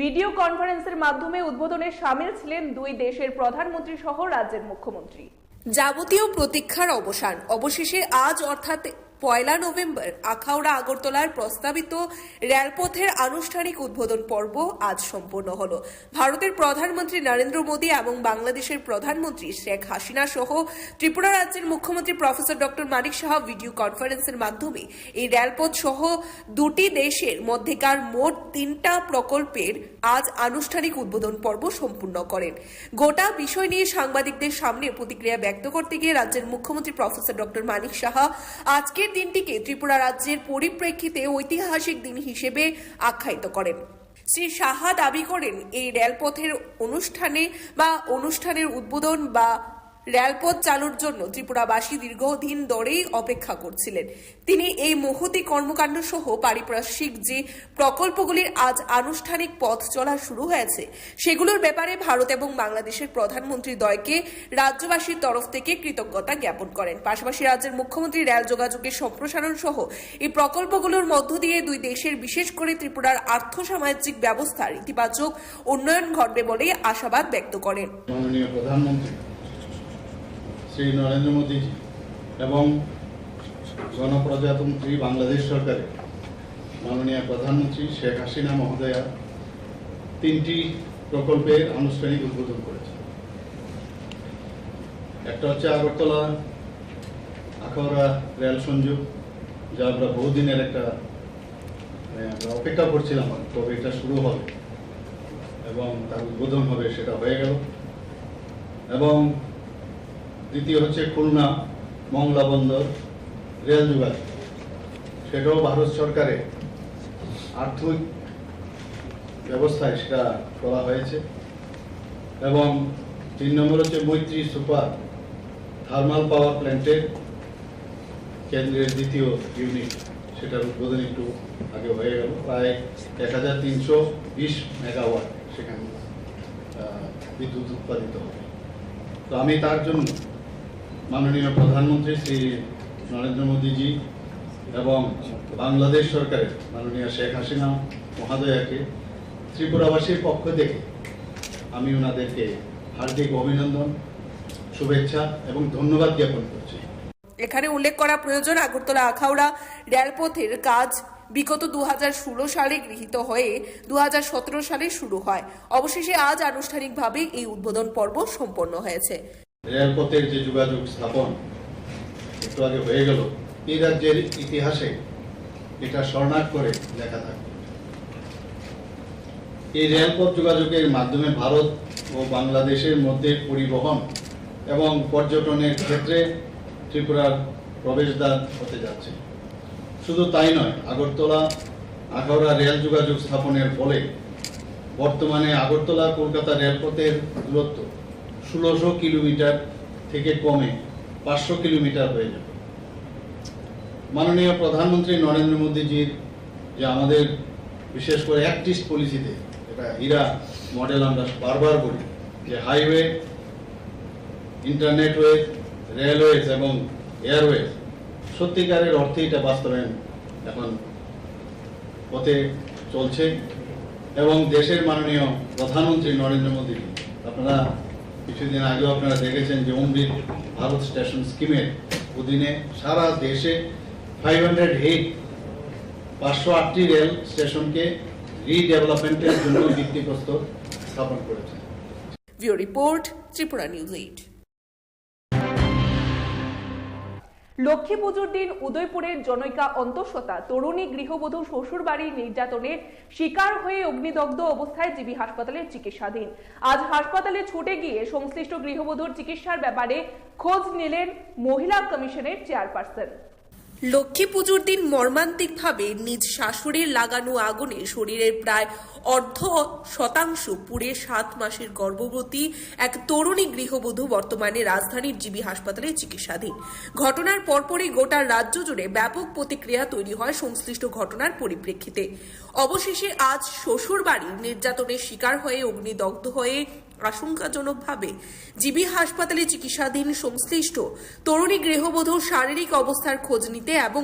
ভিডিও কনফারেন্সের মাধ্যমে উদ্বোধনে সামিল ছিলেন দুই দেশের প্রধানমন্ত্রী সহ রাজ্যের মুখ্যমন্ত্রী। যাবতীয় প্রতীক্ষার অবসান। অবশেষে আজ অর্থাৎ পয়লা নভেম্বর আখাউড়া আগরতলার প্রস্তাবিত রেলপথের আনুষ্ঠানিক উদ্বোধন পর্ব আজ সম্পন্ন হলো। ভারতের প্রধানমন্ত্রী নরেন্দ্র মোদী এবং বাংলাদেশের প্রধানমন্ত্রী শেখ হাসিনা সহ ত্রিপুরা রাজ্যের মুখ্যমন্ত্রী প্রফেসর ডক্টর মানিক সাহা ভিডিও কনফারেন্সের মাধ্যমে এই রেলপথ সহ দুটি দেশের মধ্যেকার মোট তিনটা প্রকল্পের আজ আনুষ্ঠানিক উদ্বোধন পর্ব সম্পূর্ণ করেন। গোটা বিষয় নিয়ে সাংবাদিকদের সামনে প্রতিক্রিয়া ব্যক্ত করতে গিয়ে রাজ্যের মুখ্যমন্ত্রী প্রফেসর ডক্টর মানিক সাহা আজকের দিনটিকে ত্রিপুরা রাজ্যের পরিপ্রেক্ষিতে ঐতিহাসিক দিন হিসেবে আখ্যায়িত করেন। শ্রী সাহা দাবি করেন, এই রেলপথের অনুষ্ঠানে বা অনুষ্ঠানের উদ্বোধন বা রেলপথ চালুর জন্য ত্রিপুরাবাসী দীর্ঘদিন ধরেই অপেক্ষা করছিলেন। তিনি এই মহতী কর্মকাণ্ড সহ পারিপার্শ্বিক যে প্রকল্পগুলির আজ আনুষ্ঠানিক পথ চলা শুরু হয়েছে, সেগুলোর ব্যাপারে ভারত এবং বাংলাদেশের প্রধানমন্ত্রী দ্বয়কে রাজ্যবাসীর তরফ থেকে কৃতজ্ঞতা জ্ঞাপন করেন। পাশাপাশি রাজ্যের মুখ্যমন্ত্রী রেল যোগাযোগের সম্প্রসারণ সহ এই প্রকল্পগুলোর মধ্য দিয়ে দুই দেশের, বিশেষ করে ত্রিপুরার আর্থ-সামাজিক ব্যবস্থার ইতিবাচক উন্নয়ন ঘটবে বলেই আশাবাদ ব্যক্ত করেন। মাননীয় প্রধানমন্ত্রী শ্রী নরেন্দ্র মোদীজি এবং গণপ্রজাতন্ত্রী বাংলাদেশ সরকারের মাননীয় প্রধানমন্ত্রী শেখ হাসিনা মহোদয়া তিনটি প্রকল্পের আনুষ্ঠানিক উদ্বোধন করেছেন। একটা হচ্ছে আগরতলা আখাউড়া রেল সংযোগ, যা আমরা বহুদিনের একটা, মানে, আমরা অপেক্ষা করছিলাম কবে এটা শুরু হবে এবং তার উদ্বোধন হবে, সেটা হয়ে গেল। এবং দ্বিতীয় হচ্ছে খুলনা মংলা বন্দর রেল যোগাযোগ, সেটাও ভারত সরকারের আর্থিক ব্যবস্থায় সেটা করা হয়েছে। এবং তিন নম্বর হচ্ছে মৈত্রী সুপার থার্মাল পাওয়ার প্ল্যান্টের কেন্দ্রের দ্বিতীয় ইউনিট, সেটার উদ্বোধন একটু আগে হয়ে গেল। প্রায় এক হাজার তিনশো বিশ মেগাওয়াট সেখানে, আহ, বিদ্যুৎ উৎপাদিত হবে। তো আমি তার জন্য মাননীয় প্রধানমন্ত্রী শ্রী নরেন্দ্র মোদীজি এবং বাংলাদেশ সরকারের মাননীয় শেখ হাসিনা মহোদয়াকে ত্রিপুরাবাসীর পক্ষ থেকে আমি ওনাদেরকে হার্দিক অভিনন্দন, শুভেচ্ছা এবং ধন্যবাদ জ্ঞাপন করছি। এখানে উল্লেখ করা প্রয়োজন, আগরতলা আখাউড়া রেলপথের কাজ বিগত দু হাজার ষোলো সালে গৃহীত হয়ে দু হাজার সতেরো সালে শুরু হয়। অবশেষে আজ আনুষ্ঠানিকভাবে এই উদ্বোধন পর্ব সম্পন্ন হয়েছে। রেলপথের যে যোগাযোগ স্থাপন একটু আগে হয়ে গেল, এই রাজ্যের ইতিহাসে এটা স্বর্ণাক্ষরে লেখা থাকবে। এই রেলপথ যোগাযোগের মাধ্যমে ভারত ও বাংলাদেশের মধ্যে পরিবহন এবং পর্যটনের ক্ষেত্রে ত্রিপুরার প্রবেশদ্বার হতে যাচ্ছে। শুধু তাই নয়, আগরতলা আখাউড়া রেল যোগাযোগ স্থাপনের ফলে বর্তমানে আগরতলা কলকাতা রেলপথের দূরত্ব ষোলোশো কিলোমিটার থেকে কমে পাঁচশো কিলোমিটার হয়ে যাবে। মাননীয় প্রধানমন্ত্রী নরেন্দ্র মোদীজির যে আমাদের বিশেষ করে অ্যাক্ট ইস্ট পলিসিতে, এটা হীরা মডেল আমরা বারবার বলি, যে হাইওয়ে, ইন্টারনেটওয়ে, রেলওয়েজ এবং এয়ারওয়েজ, সত্যিকারের অর্থে এটা বাস্তবায়ন এখন পথে চলছে। এবং দেশের মাননীয় প্রধানমন্ত্রী নরেন্দ্র মোদী, আপনারা কিছুদিন আগেও আপনারা দেখেছেন যে অমৃত ভারত স্টেশন স্কিমের অধীনে সারা দেশে ফাইভ হান্ড্রেড এইট, পাঁচশো আটটি রেল স্টেশনকে রিডেভেলপমেন্টের জন্য ভিত্তিপ্রস্তর স্থাপন করেছে। Bureau report, Tripura News eight. Lakshmi পুজোর দিন উদয়পুরের জনৈকা অন্তঃসত্ত্বা তরুণী গৃহবধূ শ্বশুরবাড়ির নির্যাতনের শিকার হয়ে অগ্নিদগ্ধ অবস্থায় জিবি হাসপাতালে চিকিৎসাধীন। আজ হাসপাতালে ছুটে গিয়ে সংশ্লিষ্ট গৃহবধূর চিকিৎসার ব্যাপারে খোঁজ নিলেন মহিলা কমিশনের চেয়ারপারসন। লক্ষ্মী পুজোর দিন মর্মান্তিকভাবে নিজ শাশুড়ির লাগানো আগুনে শরীরের প্রায় অর্ধ শতাংশ পুড়ে সাত মাসের গর্ভবতী এক তরুণী গৃহবধূ বর্তমানে রাজধানীর জিবি হাসপাতালে চিকিৎসাধীন। ঘটনার পরপরই গোটা রাজ্য জুড়ে ব্যাপক প্রতিক্রিয়া তৈরি হয় সংশ্লিষ্ট ঘটনার পরিপ্রেক্ষিতে। অবশেষে আজ শ্বশুর বাড়ির নির্যাতনের শিকার হয়ে অগ্নিদগ্ধ হয়ে আশঙ্কাজনকভাবে জিবি হাসপাতালে চিকিৎসাধীন সংশ্লিষ্ট তরুণী গৃহবধূর শারীরিক অবস্থার খোঁজ নিতে এবং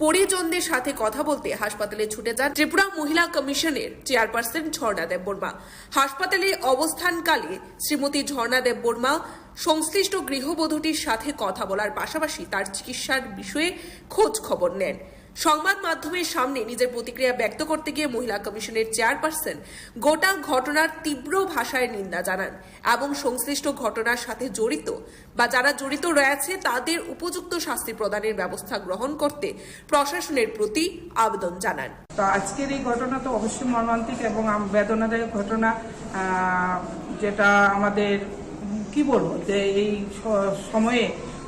পরিজনদের সাথে কথা বলতে হাসপাতালে ছুটে যান ত্রিপুরা মহিলা কমিশনের চেয়ারপারসন ঝর্ণা দেববর্মা। হাসপাতালে অবস্থানকালে শ্রীমতী ঝর্ণা দেববর্মা সংশ্লিষ্ট গৃহবধূটির সাথে কথা বলার পাশাপাশি তার চিকিৎসার বিষয়ে খোঁজ খবর নেন। সংবাদ মাধ্যমের সামনে নিজের প্রতিক্রিয়া ব্যক্ত করতে গিয়ে মহিলা কমিশনের চেয়ারপারসন গোটা ঘটনার তীব্র ভাষায় নিন্দা জানান এবং সংশ্লিষ্ট ঘটনার সাথে জড়িত বা যারা জড়িত রয়েছে তাদের উপযুক্ত শাস্তি প্রদানের ব্যবস্থা গ্রহণ করতে প্রশাসনের প্রতি আবেদন জানান। তো আজকের এই ঘটনা তো অবশ্যই মর্মান্তিক এবং আম-, বেদনাদায়ক ঘটনা, আহ, যেটা আমাদের, কি বলবো, যে এই স-, সময়ে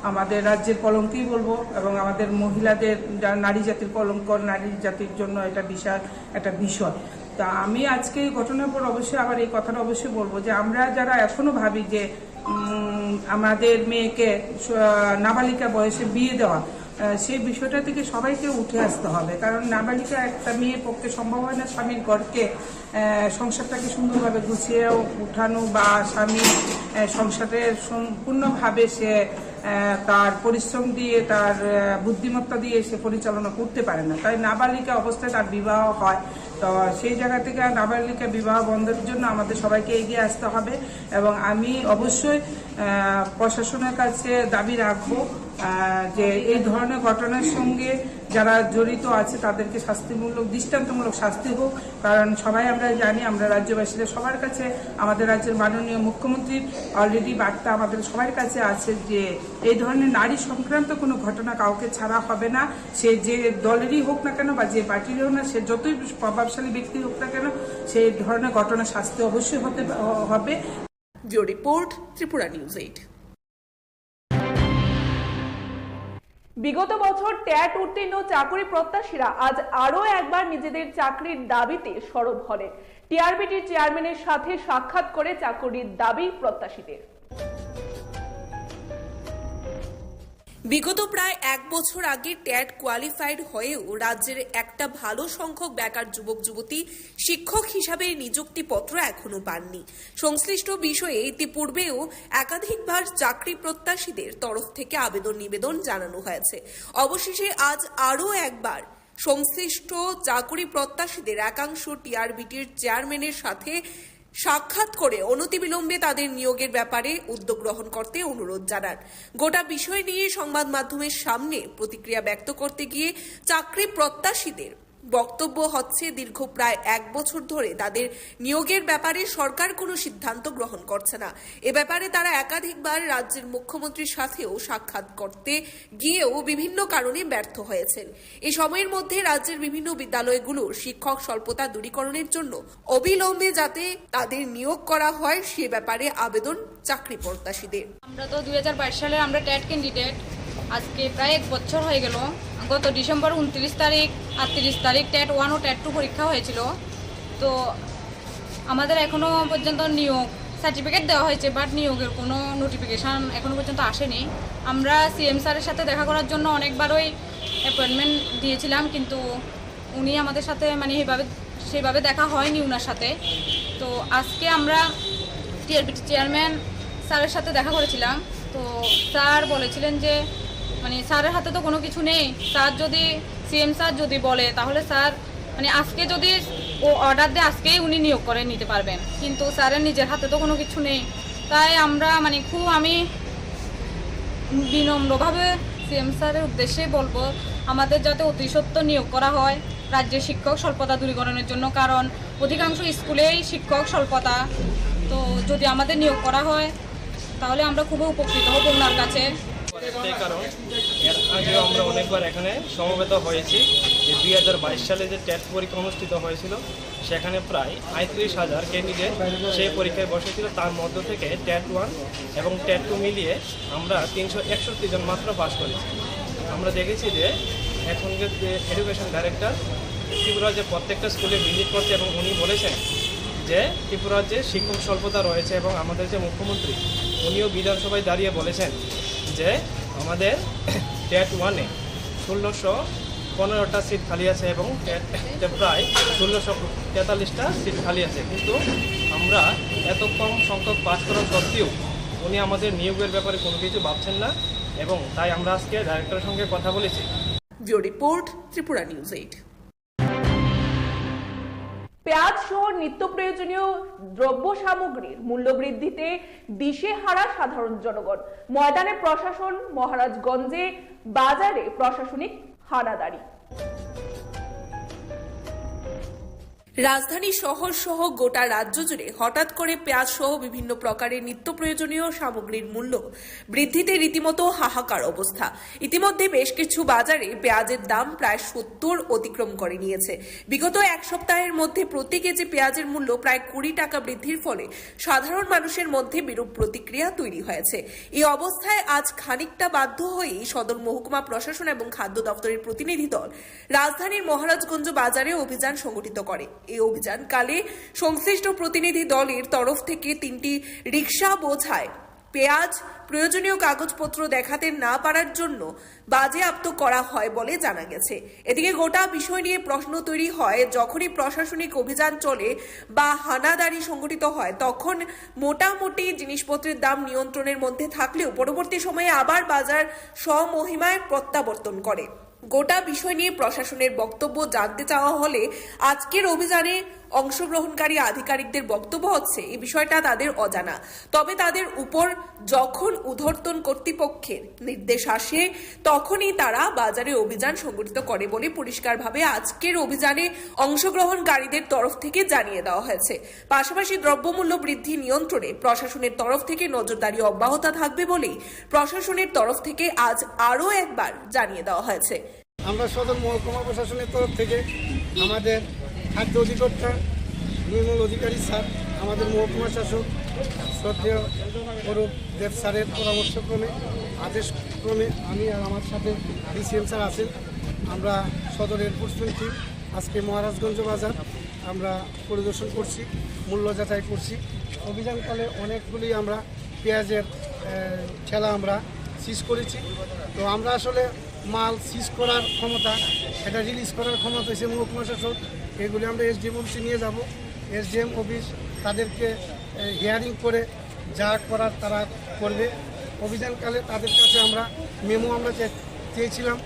আমাদের রাজ্যের কলঙ্কই বলবো, এবং আমাদের মহিলাদের, যারা নারী জাতির কলঙ্ক, নারী জাতির জন্য এটা বিশাল একটা বিষয়। তা আমি আজকে এই ঘটনার পর অবশ্যই আবার এই কথাটা অবশ্যই বলবো যে আমরা যারা এখনো ভাবি যে, উম, আমাদের মেয়েকে স-, নাবালিকা বয়সে বিয়ে দেওয়া, আহ, সেই বিষয়টা থেকে সবাইকে উঠে আসতে হবে, কারণ নাবালিকা একটা মেয়ের পক্ষে সম্ভব হয় না স্বামীর ঘরকে, আহ, সংসারটাকে সুন্দরভাবে গুছিয়ে উঠানো বা স্বামী, আহ, সংসারের সম্পূর্ণভাবে সে, আহ, তার পরিশ্রম দিয়ে, তার, আহ, বুদ্ধিমত্তা দিয়ে সে পরিচালনা করতে পারে না। তাই নাবালিকা অবস্থায় তার বিবাহ হয়। তো সেই জায়গা থেকে নাবালিকা বিবাহ বন্ধের জন্য আমাদের সবাইকে এগিয়ে আসতে হবে, এবং আমি অবশ্যই, আহ, প্রশাসনের কাছে দাবি রাখবো, আহ, যে এই ধরনের ঘটনার সঙ্গে যারা জড়িত আছে তাদেরকে শাস্তিমূলক, দৃষ্টান্তমূলক শাস্তি হোক। কারণ সবাই আমরা জানি, আমরা রাজ্যবাসীরা সবার কাছে, আমাদের রাজ্যের মাননীয় মুখ্যমন্ত্রীর already বার্তা আমাদের সবার কাছে আছে যে এই ধরনের নারী সংক্রান্ত কোনো ঘটনা কাউকে ছাড়া হবে না। সে যে দলেরই হোক না কেন বা যে পার্টিরই হোক না, সে যতই প্রভাবশালী ব্যক্তি হোক না কেন, সেই ধরনের ঘটনা শাস্তি অবশ্যই হতে হবে। Bureau report, Tripura news eight. বিগত বছর ট্যাট উত্তীর্ণ চাকুরি প্রত্যাশীরা আজ আরও একবার নিজেদের চাকরির দাবিতে সরব হলেন। টিআরবিটির চেয়ারম্যানের সাথে সাক্ষাৎ করে চাকুরির দাবি প্রত্যাশীদের। বিগত প্রায় এক বছর আগে ট্যাট কোয়ালিফাইড হয়েও রাজ্যের একটা ভালো সংখ্যক বেকার যুবক যুবতী শিক্ষক হিসাবে নিযুক্তিপত্র এখনো পাননি। সংশ্লিষ্ট বিষয়ে ইতিপূর্বেও একাধিকবার চাকরি প্রত্যাশীদের তরফ থেকে আবেদন নিবেদন জানানো হয়েছে। অবশেষে আজ আরও একবার সংশ্লিষ্ট চাকুরি প্রত্যাশীদের একাংশ টিআরবিটির চেয়ারম্যানের সাথে সাক্ষাৎ করে অনতিবিলম্বে তাদের নিয়োগের ব্যাপারে উদ্যোগ গ্রহণ করতে অনুরোধ জানান। গোটা বিষয় নিয়ে সংবাদ মাধ্যমের সামনে প্রতিক্রিয়া ব্যক্ত করতে গিয়ে চাকরি প্রত্যাশীদের বক্তব্য হচ্ছে, দীর্ঘ প্রায় এক বছর ধরে তাদের নিয়োগের ব্যাপারে সরকার কোনো সিদ্ধান্ত গ্রহণ করছে না। এ ব্যাপারে তারা একাধিকবার রাজ্যের মুখ্যমন্ত্রীর সাথেও সাক্ষাৎ করতে গিয়েও বিভিন্ন কারণে ব্যর্থ হয়েছেন। এই সময়ের মধ্যে রাজ্যের বিভিন্ন বিদ্যালয়গুলোর শিক্ষক স্বল্পতা দূরীকরণের জন্য অবিলম্বে যাতে তাদের নিয়োগ করা হয়, সে ব্যাপারে আবেদন চাকরি প্রত্যাশীদের। আমরা তো দুই হাজার বাইশ সালের আমরা ট্যাট ক্যান্ডিডেট। আজকে প্রায় এক বছর হয়ে গেল। গত ডিসেম্বর ঊনত্রিশ তারিখ, আটত্রিশ তারিখ ট্যাট ওয়ান ও ট্যাট টু পরীক্ষা হয়েছিল। তো আমাদের এখনো পর্যন্ত নিয়োগ সার্টিফিকেট দেওয়া হয়েছে, বাট নিয়োগের কোনো নোটিফিকেশন এখনো পর্যন্ত আসেনি। আমরা সিএম স্যারের সাথে দেখা করার জন্য অনেকবারই অ্যাপয়েন্টমেন্ট দিয়েছিলাম, কিন্তু উনি আমাদের সাথে মানে এইভাবে, সেইভাবে দেখা হয়নি ওনার সাথে। তো আজকে আমরা টিআরবিটি চেয়ারম্যান স্যারের সাথে দেখা করেছিলাম। তো স্যার বলেছিলেন যে মানে স্যারের হাতে তো কোনো কিছু নেই, স্যার যদি, সিএম স্যার যদি বলে, তাহলে স্যার মানে আজকে যদি ও অর্ডার দেয়, আজকেই উনি নিয়োগ করে নিতে পারবেন, কিন্তু স্যারের নিজের হাতে তো কোনো কিছু নেই। তাই আমরা মানে খুব, আমি বিনম্রভাবে সিএম স্যারের উদ্দেশ্যে বলবো, আমাদের যাতে অতি সত্বর নিয়োগ করা হয় রাজ্যে শিক্ষক স্বল্পতা দূরীকরণের জন্য, কারণ অধিকাংশ স্কুলেই শিক্ষক স্বল্পতা। তো যদি আমাদের নিয়োগ করা হয়, তাহলে আমরা খুবই উপকৃত হব ওনার কাছে। একটাই কারণ, এর আগেও আমরা অনেকবার এখানে সমবেত হয়েছি যে দুই হাজার বাইশ সালে যে ট্যাট পরীক্ষা অনুষ্ঠিত হয়েছিল, সেখানে প্রায় আটত্রিশ হাজার ক্যান্ডিডেট সেই পরীক্ষায় বসেছিল। তার মধ্য থেকে ট্যাট ওয়ান এবং ট্যাট টু মিলিয়ে আমরা তিনশো একষট্টি জন মাত্র পাস করেছি। আমরা দেখেছি যে এখনকার যে এডুকেশন ডাইরেক্টর ত্রিপুরা যে প্রত্যেকটা স্কুলে ভিজিট করছে এবং উনি বলেছেন যে ত্রিপুরার যে শিক্ষক স্বল্পতা রয়েছে এবং আমাদের যে মুখ্যমন্ত্রী, উনিও বিধানসভায় দাঁড়িয়ে বলেছেন যে আমাদের ট্যাট ওয়ানে ষোলোশো পনেরোটা সিট খালি আছে এবং ট্যাটে প্রায় ষোলোশো তেতাল্লিশটা সিট খালি আছে, কিন্তু আমরা এত কম সংখ্যক পাস করা সত্ত্বেও উনি আমাদের নিয়োগের ব্যাপারে কোনো কিছু ভাবছেন না, এবং তাই আমরা আজকে ডাইরেক্টরের সঙ্গে কথা বলেছি। Bureau report, Tripura news eight. পেঁয়াজ সহ নিত্য প্রয়োজনীয় দ্রব্য সামগ্রীর মূল্য বৃদ্ধিতে দিশেহারা সাধারণ জনগণ। ময়দানে প্রশাসন, মহারাজগঞ্জে বাজারে প্রশাসনিক হানাদারি। রাজধানী শহর সহ গোটা রাজ্য জুড়ে হঠাৎ করে পেঁয়াজ সহ বিভিন্ন প্রকারের নিত্য প্রয়োজনীয় সামগ্রীর মূল্য বৃদ্ধিতে রীতিমতো হাহাকার অবস্থা। ইতিমধ্যে বেশ কিছু বাজারে পেঁয়াজের দাম প্রায় সত্তর অতিক্রম করে নিয়েছে। বিগত এক সপ্তাহের মধ্যে প্রতি কেজি পেঁয়াজের মূল্য প্রায় কুড়ি টাকা বৃদ্ধির ফলে সাধারণ মানুষের মধ্যে বিরূপ প্রতিক্রিয়া তৈরি হয়েছে। এই অবস্থায় আজ খানিকটা বাধ্য হয়েই সদর মহকুমা প্রশাসন এবং খাদ্য দপ্তরের প্রতিনিধি দল রাজধানীর মহারাজগঞ্জ বাজারে অভিযান সংগঠিত করে। এই অভিযানকালে সংশ্লিষ্ট প্রতিনিধি দলের তরফ থেকে তিনটি রিক্সা বোঝায় পেঁয়াজ, প্রয়োজনীয় কাগজপত্র দেখাতে না পারার জন্য বাজেয়াপ্ত করা হয় বলে জানা গেছে। এদিকে গোটা বিষয় নিয়ে প্রশ্ন তৈরি হয়, যখনই প্রশাসনিক অভিযান চলে বা হানাদারি সংগঠিত হয়, তখন মোটামুটি জিনিসপত্রের দাম নিয়ন্ত্রণের মধ্যে থাকলেও পরবর্তী সময়ে আবার বাজার স্বমহিমায় প্রত্যাবর্তন করে। গোটা বিষয় নিয়ে প্রশাসনের বক্তব্য জানতে চাওয়া হলে আজকের অভিযানে অংশগ্রহণকারী আধিকারিকদের বক্তব্য হচ্ছে এই বিষয়টা তাদের অজানা। তবে তাদের উপর যখন ঊর্ধ্বতন কর্তৃপক্ষের নির্দেশ আসে, তখনই তারা বাজারে অভিযান সংগঠিত করে বলে পরিষ্কারভাবে আজকের অভিযানে অংশগ্রহণকারীদের তরফ থেকে জানিয়ে দেওয়া হয়েছে। পাশাপাশি দ্রব্যমূল্য বৃদ্ধি নিয়ন্ত্রণে প্রশাসনের তরফ থেকে নজরদারি অব্যাহত থাকবে বলেই প্রশাসনের তরফ থেকে আজ আরও একবার জানিয়ে দেওয়া হয়েছে। আমরা সদর মহকুমা প্রশাসনের তরফ থেকে আমাদের খাদ্য অধিকর্তা নির্মল অধিকারী স্যার, আমাদের মহকুমা শাসক শ্রদ্ধেয় অরূপ দেব স্যারের পরামর্শক্রমে, আদেশক্রমে আমি আর আমার সাথে ডিসিএম স্যার আছেন, আমরা সদর এনফোর্সমেন্ট টিম আজকে মহারাজগঞ্জ বাজার আমরা পরিদর্শন করছি, মূল্য যাচাই করছি। অভিযানকালে অনেকগুলি আমরা পেঁয়াজের, আহ, ঠেলা আমরা সিজ করেছি। তো আমরা আসলে মাল সিজ করার ক্ষমতা, এটা রিলিজ করার ক্ষমতা হচ্ছে মহকুমা শাসক। এগুলি আমরা এসডিএম অফিসে নিয়ে যাব। এসডিএম অফিস তাদেরকে, আহ, হিয়ারিং করে যা করার তারা করবে। অভিযানকালে তাদের কাছে আমরা মেমো আমরা চে-, চেয়েছিলাম,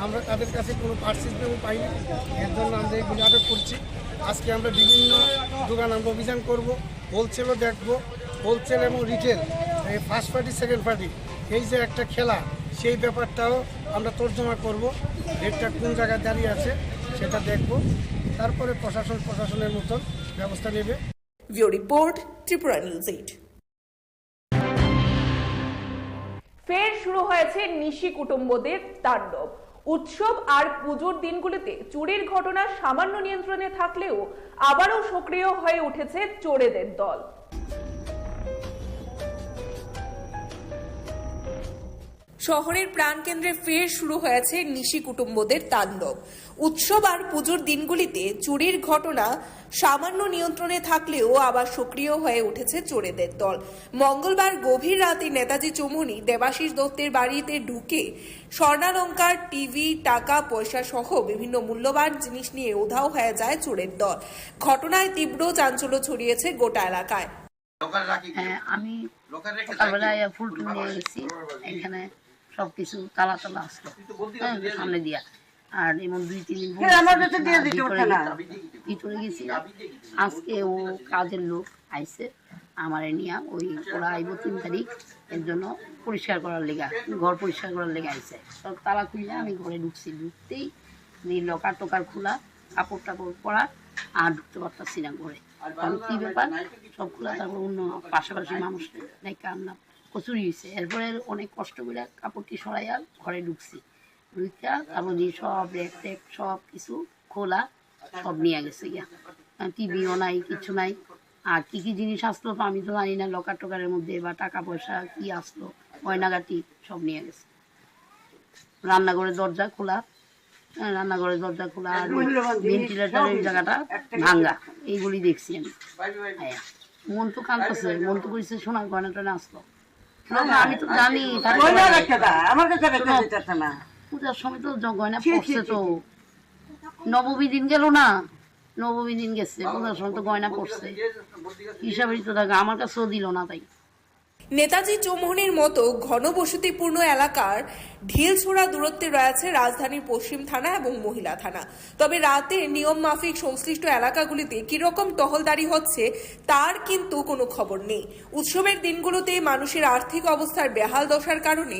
আমরা তাদের কাছে কোনো পার্সেস মেমো পাইনি, এর জন্য আমরা এগুলি আটক করছি। আজকে আমরা বিভিন্ন দোকান আমরা অভিযান করব, হোলসেলও দেখব, হোলসেল এবং রিটেল, এই ফার্স্ট পার্টি সেকেন্ড পার্টি, এই যে একটা খেলা, সেই ব্যাপারটাও আমরা তর্জমা করব। রেটটা কোন জায়গায় দাঁড়িয়ে আছে সেটা দেখব, তারপরে প্রশাসন প্রশাসনের মতন ব্যবস্থা নেবে। Bureau report, Tripura news eight. ফের শুরু হয়েছে নিশি কুটুম্বদের তাণ্ডব। উৎসব আর পুজোর দিনগুলিতে চুরির ঘটনা সামান্য নিয়ন্ত্রণে থাকলেও আবারও সক্রিয় হয়ে উঠেছে চোরেদের দল। শহরের প্রাণকেন্দ্রে ফের শুরু হয়েছে নিশি কুটুম্বদের তাণ্ডব। উৎসব আর পুজোর দিনগুলিতে চুরির ঘটনা সামান্য নিয়ন্ত্রণে থাকলেও আবার সক্রিয় হয়ে উঠেছে চোরেদের দল। মঙ্গলবার গভীর রাতে নেতাজি চৌমুহনী দেবাশিস দত্তের বাড়িতে ঢুকে স্বর্ণালংকার, টিভি, টাকা পয়সা সহ বিভিন্ন মূল্যবান জিনিস নিয়ে উধাও হয়ে যায় চোরের দল। ঘটনায় তীব্র চাঞ্চল্য ছড়িয়েছে গোটা এলাকায়। হ্যাঁ, আমি সকালবেলা আইয়া ফুল টুল নিয়ে গেছি, এখানে সবকিছু তালা তালা আসলো, হ্যাঁ, সামনে দিয়া। আর এমন দুই তিন দিন ভিতরে গেছিলাম। আজকে ও কাজের লোক আইছে, আমারে নিয়া ওই ওরা আইবো তিন তারিখ, এর জন্য পরিষ্কার করার লেগে, ঘর পরিষ্কার করার লেগে আইছে। সব তালা খুলে আমি ঘরে ঢুকছি, ঢুকতেই এই লকার টকার খোলা, কাপড় টাপড় পরা, আর ঢুকতে পারতাছি না ঘরে। কারণ কি ব্যাপার, সব খোলা থাকলে অন্য পাশাপাশি মানুষ দেখে আমরা কচুরি হয়েছে। এরপরে অনেক কষ্ট করে কাপড়টি সরাইয়া ঘরে ঢুকছি, ঢুকিয়া তারপর দিয়ে সব র্যাক ট্যাক সব কিছু খোলা, সব নিয়ে গেছে গিয়া। টিভিও নাই, কিচ্ছু নাই। আর কি কি জিনিস আসলো তো আমি তো জানি না, লকার টকারের মধ্যে বা টাকা পয়সা কি আসলো, গয়নাগাটি সব নিয়ে গেছে। রান্নাঘরের দরজা খোলা, হ্যাঁ, রান্নাঘরের দরজা খোলা আর ভেন্টিলেটরের জায়গাটা ভাঙ্গা, এইগুলি দেখছি আমি। হ্যাঁ, মন তো কাঁদতেছে, মন তো কইছে সোনার গয়না টয়না আসলো। না, না, আমি তো জানি, তারপরে গয়না রাখতে দা, আমার কাছে রাখতে শোনো, দিতেছে না। পূজার সময় তো জ-, গয়না ছি, ছি, পড়ছে ছি, তো। ছি। নবমী দিন গেল না, নবমী দিন গেছে, পূজার সময় তো গয়না পড়ছে। হিসাবেই তো থাকে, আমার কাছেও দিল না তাই। নেতাজি চৌমুহনীর মতো ঘনবসতিপূর্ণ এলাকার ঢিল ছোড়া দূরত্বে রয়েছে রাজধানীর পশ্চিম থানা এবং মহিলা থানা। তবে রাতে নিয়ম মাফিক সংশ্লিষ্ট এলাকাগুলিতে কিরকম টহলদারি হচ্ছে, তার কিন্তু কোনো খবর নেই। উৎসবের দিনগুলোতে মানুষের আর্থিক অবস্থার বেহাল দশার কারণে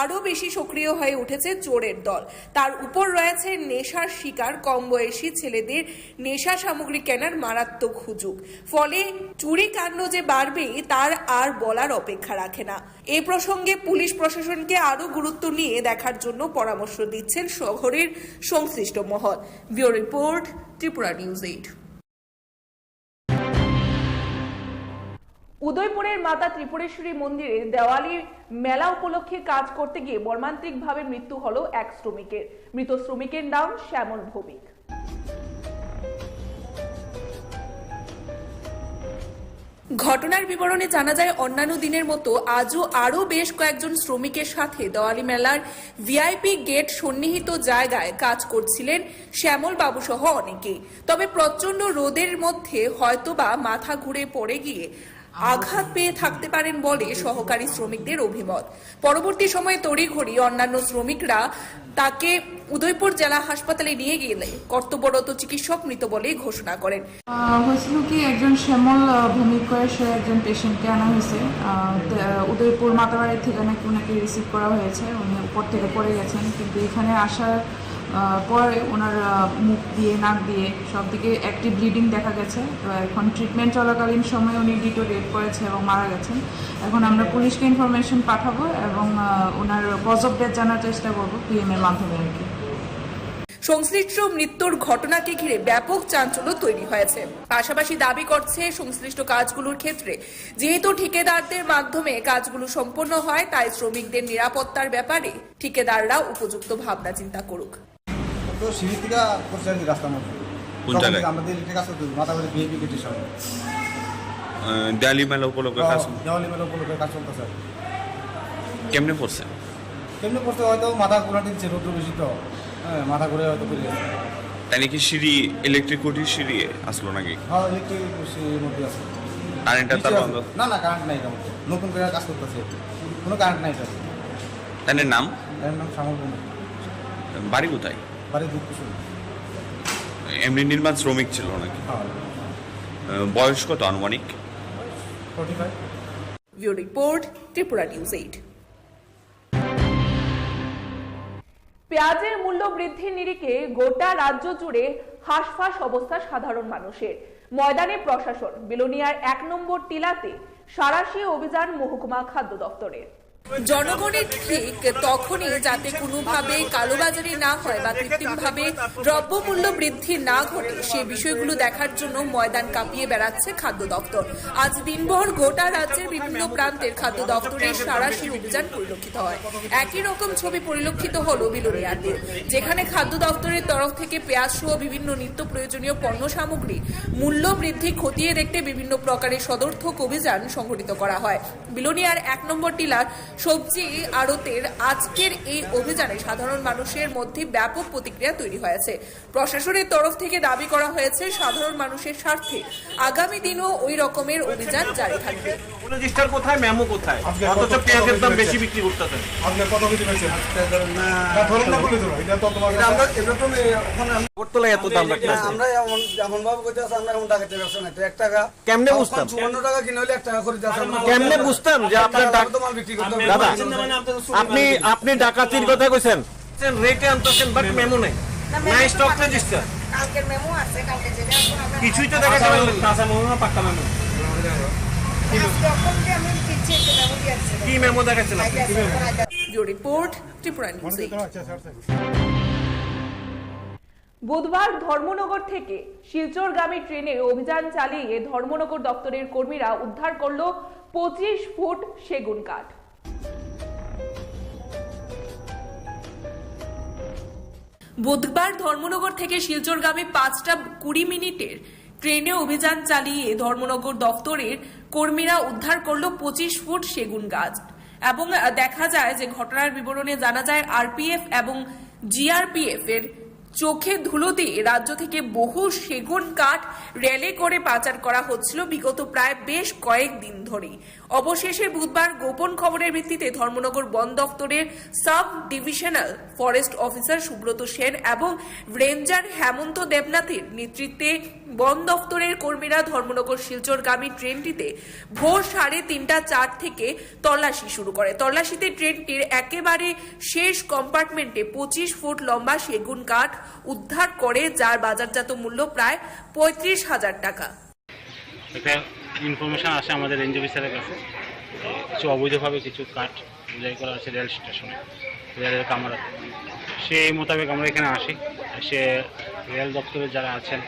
আরও বেশি সক্রিয় হয়ে উঠেছে চোরের দল। তার উপর রয়েছে নেশার শিকার কম বয়সী ছেলেদের নেশা সামগ্রী কেনার মারাত্মক হুজুগ। ফলে চুরি কাণ্ড যে বাড়বে, তার আর বলার অপেক্ষা রাখে না। এ প্রসঙ্গে পুলিশ প্রশাসনকে আরও গুরুত্ব নিয়ে দেখার জন্য পরামর্শ দিচ্ছেন শহরের সংশ্লিষ্ট মহল। Bureau report, Tripura news eight. উদয়পুরের মাতা ত্রিপুরেশ্বরী মন্দিরে দেওয়ালি মেলা উপলক্ষে কাজ করতে গিয়ে মর্মান্তিকভাবে মৃত্যু হলো এক শ্রমিকের। মৃত শ্রমিকের নাম শ্যামল ভৌমিক। ঘটনার বিবরণে জানা যায়, অন্যান্য দিনের মতো আজও আরও বেশ কয়েকজন শ্রমিকের সাথে দেওয়ালি মেলার ভিআইপি গেট সন্নিহিত জায়গায় কাজ করছিলেন শ্যামল বাবু সহ অনেকেই। তবে প্রচণ্ড রোদের মধ্যে হয়তোবা মাথা ঘুরে পড়ে গিয়ে আঘাত পেয়ে থাকতে পারেন বলে সহকারী শ্রমিকদের অভিমত। পরবর্তী সময়ে তড়িঘড়ি অন্যান্য শ্রমিকরা তাকে উদয়পুর জেলা হাসপাতালে নিয়ে গেলে কর্তব্যরত চিকিৎসক মৃত বলে ঘোষণা করেন। আহ, হয়েছিল কি, একজন শ্যামল, আহ, ভৌমিক করে সে একজন পেশেন্টকে আনা হয়েছে। আহ, তে, আহ, উদয়পুর মাতাবাড়ি থেকে নাকি ওনাকে রিসিভ করা হয়েছে, উনি উপর থেকে পড়ে গেছেন, কিন্তু এখানে আসার, আহ, পরে ওনার, আহ, মুখ দিয়ে, নাক দিয়ে সব দিকে অ্যাক্টিভ ব্লিডিং দেখা গেছে। তো এখন ট্রিটমেন্ট চলাকালীন সময় উনি ডিটোরিয়েট করেছে এবং মারা গেছেন। এখন আমরা পুলিশকে ইনফরমেশন পাঠাবো এবং, আহ, ওনার কজ অফ ডেথ জানার চেষ্টা করবো পিএম এর মাধ্যমে আর কি। সংশ্লিষ্ট মৃত্যুর ঘটনাকে ঘিরে ব্যাপক চাঞ্চল্য তৈরি হয়েছে। পাশাপাশি দাবি করছে, সংশ্লিষ্ট কাজগুলোর ক্ষেত্রে যেহেতু ঠিকাদারদের মাধ্যমে কাজগুলো সম্পন্ন হয়, তাই শ্রমিকদের নিরাপত্তার ব্যাপারে ঠিকাদাররা উপযুক্ত ভাবনা চিন্তা করুক। তো সিঁড়ি থেকে পড়ছে আর কি রাস্তার মধ্যে। কোন তখন জায়গায়? আমরা তো ইলেকট্রিক আসতে মাথা করে বিএপি গেটের সামনে। আহ, দেয়ালি মেলা উপলক্ষে কাজ। দেওয়ালি মেলা উপলক্ষে কাজ চলতেছে আর কি। কেমনে পড়ছে? কেমনে পড়ছে, হয়তো মাথা ঘুরা দিচ্ছে, রৌদ্র বেশি তো। হ্যাঁ, মাথা ঘুরে হয়তো পড়ে গেছে। তাই নাকি সিঁড়ি, ইলেকট্রিক খুঁটির সিঁড়ি আসলো নাকি? হ্যাঁ, ইলেকট্রিক সিঁড়ির মধ্যে আছে। কারেন্টটা তার নিচে আছে। বন্ধ? না, না, কারেন্ট নাই এটার মধ্যে। নতুন করে কাজ করতেছে। কোনো কারেন্ট নাই এটার। তাদের নাম? এর নাম শ্যামল ভৌমিক। বাড়ি কোথায়? বাড়ি দুধকুসুম। এমনি নির্মাণ শ্রমিক ছিল নাকি? হ্যাঁ। আহ, বয়স কত আনুমানিক? Forty five. Bureau report, Tripura news eight. পেঁয়াজের মূল্য বৃদ্ধির নিরিখে গোটা রাজ্য জুড়ে হাঁসফাঁস অবস্থা সাধারণ মানুষের। ময়দানে প্রশাসন। বিলোনিয়ার এক নম্বর টিলাতে সাঁড়াশি অভিযান মহকুমা খাদ্য দপ্তরের। জনগণের ঠিক তখনই, যাতে কোনোভাবে কালোবাজারি না হয় বা কৃত্রিমভাবে দ্রব্যমূল্য বৃদ্ধি না ঘটে, সে বিষয়গুলো দেখার জন্য ময়দান কাঁপিয়ে বেড়াচ্ছে খাদ্য দপ্তর। আজ দিনভর গোটা রাজ্যের বিভিন্ন প্রান্তের খাদ্য দপ্তরের সাঁড়াশি অভিযান পরিলক্ষিত হয়। একই রকম ছবি পরিলক্ষিত হলো বিলোনিয়াতে, যেখানে খাদ্য দপ্তরের তরফ থেকে পেঁয়াজ সহ বিভিন্ন নিত্য প্রয়োজনীয় পণ্য সামগ্রী মূল্য বৃদ্ধি খতিয়ে দেখতে বিভিন্ন প্রকারের সদর্থক অভিযান সংঘটিত করা হয়। বিলোনিয়ার এক নম্বর টিলার সবজি আড়তের আজকের এই অভিযানে সাধারণ মানুষের মধ্যে ব্যাপক প্রতিক্রিয়া তৈরি হয়েছে। প্রশাসনের তরফ থেকে দাবি করা হয়েছে, সাধারণ মানুষের স্বার্থে আগামী দিনও ওই রকমের অভিযান জারি থাকবে। রেজিস্টার কোথায়, মেমো কোথায়? আজকে অথচ কত, কত পেঁয়াজের দাম কেজি বেশি হয়েছে? বিক্রি করতেছেন। আজকে কত কেজি হয়েছে? আজকে ধরেন না। না, ধরেন না বলে ধরো, এটা তো তোমার এটা আমরা, এটা তো নেই, ওখানে আমরা আগরতলায় এত দাম রাখতে এটা আছে। আমরা এমন, এমন ভাবে করতে আছে, আমরা এমন টাকা ব্যবসা নাই। তো এক টাকা কেমনে বুঝতাম? চুয়ান্ন টাকা কিনে হলে এক টাকা করে যাচ্ছে। কেমনে বুঝতাম যে আপনার টাকা ডাক-, তো মাল বিক্রি করতে হবে। দাদা, আপনি, আপনি ডাকাতির কথা কইছেন? রেটে আনতেছেন, বাট মেমো নাই। না, মেমো নাই, তো স্টক পাঠানো রেজিস্টার। কালকের মেমো আছে, কালকে যেটা এখন আমরা কিছুই তো দেখাতে পারলেন না। কাঁচা মেমো না পাক্কা মেমো? আজকে অফিসে আমি দিচ্ছি, একটা মেমো দিয়ে আসছি। কি মেমো দেখাচ্ছেন আপনি? কি memo? Bureau report, Tripura news eight. বুধবার ধর্মনগর থেকে শিলচরগামী ট্রেনে অভিযান চালিয়ে ধর্মনগর দপ্তরের কর্মীরা উদ্ধার করল পঁচিশ ফুট সেগুন কাঠ। বুধবার ধর্মনগর থেকে শিলচরগামী পাঁচটা কুড়ি মিনিটের ট্রেনে অভিযান চালিয়ে ধর্মনগর দপ্তরের কর্মীরা উদ্ধার করল পঁচিশ ফুট সেগুন গাছ। এবং, আহ, দেখা যায় যে ঘটনার বিবরণে জানা যায়, আরপিএফ এবং জিআরপিএফ এর চোখে ধুলো দিয়ে রাজ্য থেকে বহু সেগুন কাঠ রেলে করে পাচার করা হচ্ছিল বিগত প্রায় বেশ কয়েক দিন ধরেই। অবশেষে বুধবার গোপন খবরের ভিত্তিতে ধর্মনগর বন দপ্তরের sub divisional forest officer Subrata Sen এবং রেঞ্জার হেমন্ত দেবনাথের নেতৃত্বে বন দপ্তরের কর্মীরা ধর্মনগর শিলচরগামী ট্রেনটিতে ভোর সাড়ে তিনটা চার থেকে তল্লাশি শুরু করে। তল্লাশিতে ট্রেনটির একেবারে শেষ কম্পার্টমেন্টে পঁচিশ ফুট লম্বা সেগুন কাঠ উদ্ধার করে, যার বাজারজাত মূল্য প্রায় পঁয়ত্রিশ হাজার টাকা। একটা ইনফরমেশন আসে আমাদের রেঞ্জ অফিসারের কাছে, কিছু অবৈধভাবে কিছু কাঠ বোঝাই করা আছে রেল স্টেশনে, রেলের কামরাতে। সেই মোতাবেক আমরা এখানে আসি। এসে রেল দপ্তরে যারা আছেন,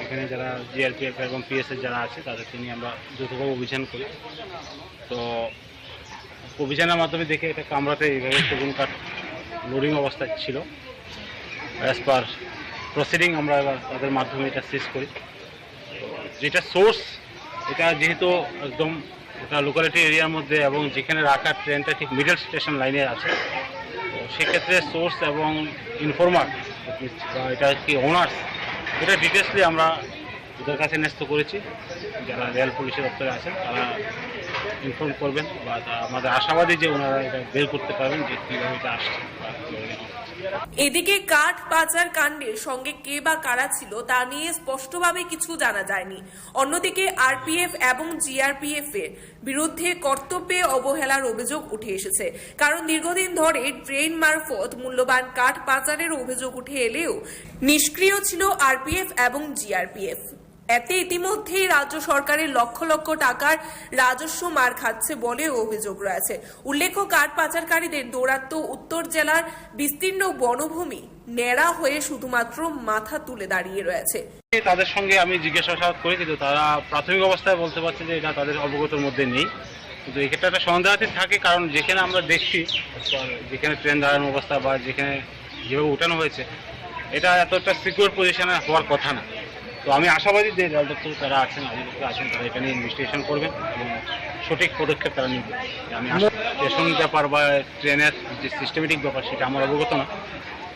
এখানে যারা জিআরপিএফ এবং পিএসএফ যারা আছে, তাদেরকে নিয়ে আমরা যৌথভাবে অভিযান করি। তো অভিযানের মাধ্যমে দেখি একটা কামরাতে এইভাবে সেগুন কাঠ লোডিং অবস্থায় ছিল। অ্যাজ পার প্রসিডিং আমরা এবার তাদের মাধ্যমে এটা সিজ করি। যেটা সোর্স, এটা যেহেতু একদম একটা লোকালিটি এরিয়ার মধ্যে এবং যেখানে রাখা ট্রেনটা ঠিক মিডল স্টেশন লাইনে আছে, তো সেক্ষেত্রে সোর্স এবং ইনফর্মার বা এটা কি ওনার্স, এটা ডিটেলসলি আমরা ওদের কাছে ন্যস্ত করেছি। যারা রেল পুলিশের দপ্তরে আছেন, তারা ইনফর্ম করবেন বা তা-, আমাদের আশাবাদী যে ওনারা এটা বের করতে পারবেন যে কীভাবে এটা আসছে বা কীভাবে নেওয়া হচ্ছে। এদিকে কাঠ পাচার কাণ্ডের সঙ্গে কে বা কারা ছিল তা নিয়ে স্পষ্টভাবে কিছু জানা যায়নি। অন্যদিকে আরপিএফ এবং জিআরপিএফ এর বিরুদ্ধে কর্তব্যে অবহেলার অভিযোগ উঠে এসেছে, কারণ দীর্ঘদিন ধরে ট্রেন মারফত মূল্যবান কাঠ পাচারের অভিযোগ উঠে এলেও নিষ্ক্রিয় ছিল আরপিএফ এবং জিআরপিএফ। এতে ইতিমধ্যেই রাজ্য সরকারের লক্ষ লক্ষ টাকার রাজস্ব মার খাচ্ছে বলেও অভিযোগ রয়েছে। উল্লেখ্য, কাঠ পাচারকারীদের দৌরাত্ম্য উত্তর জেলার বিস্তীর্ণ বনভূমি ন্যাড়া হয়ে শুধুমাত্র মাথা তুলে দাঁড়িয়ে রয়েছে। তাদের সঙ্গে আমি জিজ্ঞাসাবাদ করি, কিন্তু তারা প্রাথমিক অবস্থায় বলতে পারছে যে এটা তাদের অবগতর মধ্যে নেই। কিন্তু এক্ষেত্রে একটা সন্দেহাতীত থাকে, কারণ যেখানে আমরা দেখছি, যেখানে ট্রেন দাঁড়ানোর অবস্থা বা যেখানে যেভাবে উঠানো হয়েছে, এটা এতটা সিকিউর পজিশনে হওয়ার কথা না। তো আমি আশাবাদী যে রেল দপ্তরে তারা আছেন, অধিকর্তা আছেন, তারা এটা নিয়ে ইনভেস্টিগেশন করবেন এবং সঠিক পদক্ষেপ তারা নেবেন। আমি আশা-, স্টেশন ব্যাপার বা ট্রেনের যে সিস্টেমেটিক ব্যাপার, সেটা আমার অবগত না।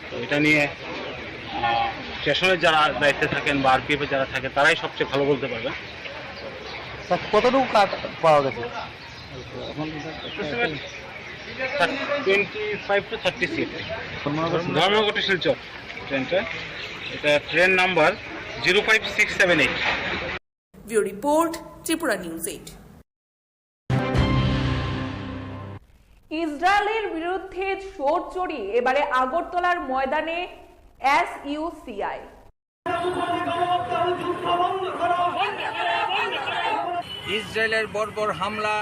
তো এটা নিয়ে আহ, স্টেশনের যারা দায়িত্বে থাকেন বা আরপিএফ এ যারা থাকেন, তারাই সবচেয়ে ভালো বলতে পারবেন। স্যার, কতটুকু কাঠ পাওয়া গেছে? টোয়েন্টি ফাইভ টু থার্টি সিট। ধর্মনগর টু শিলচর ট্রেনটা, এটা train number zero five six seven eight. Bureau report, Tripura news eight. ইসরায়েলের বিরুদ্ধে সোচ্চার, এবারে আগরতলার ময়দানে এসইউসিআই। ইসরায়েলের বর্বর হামলা,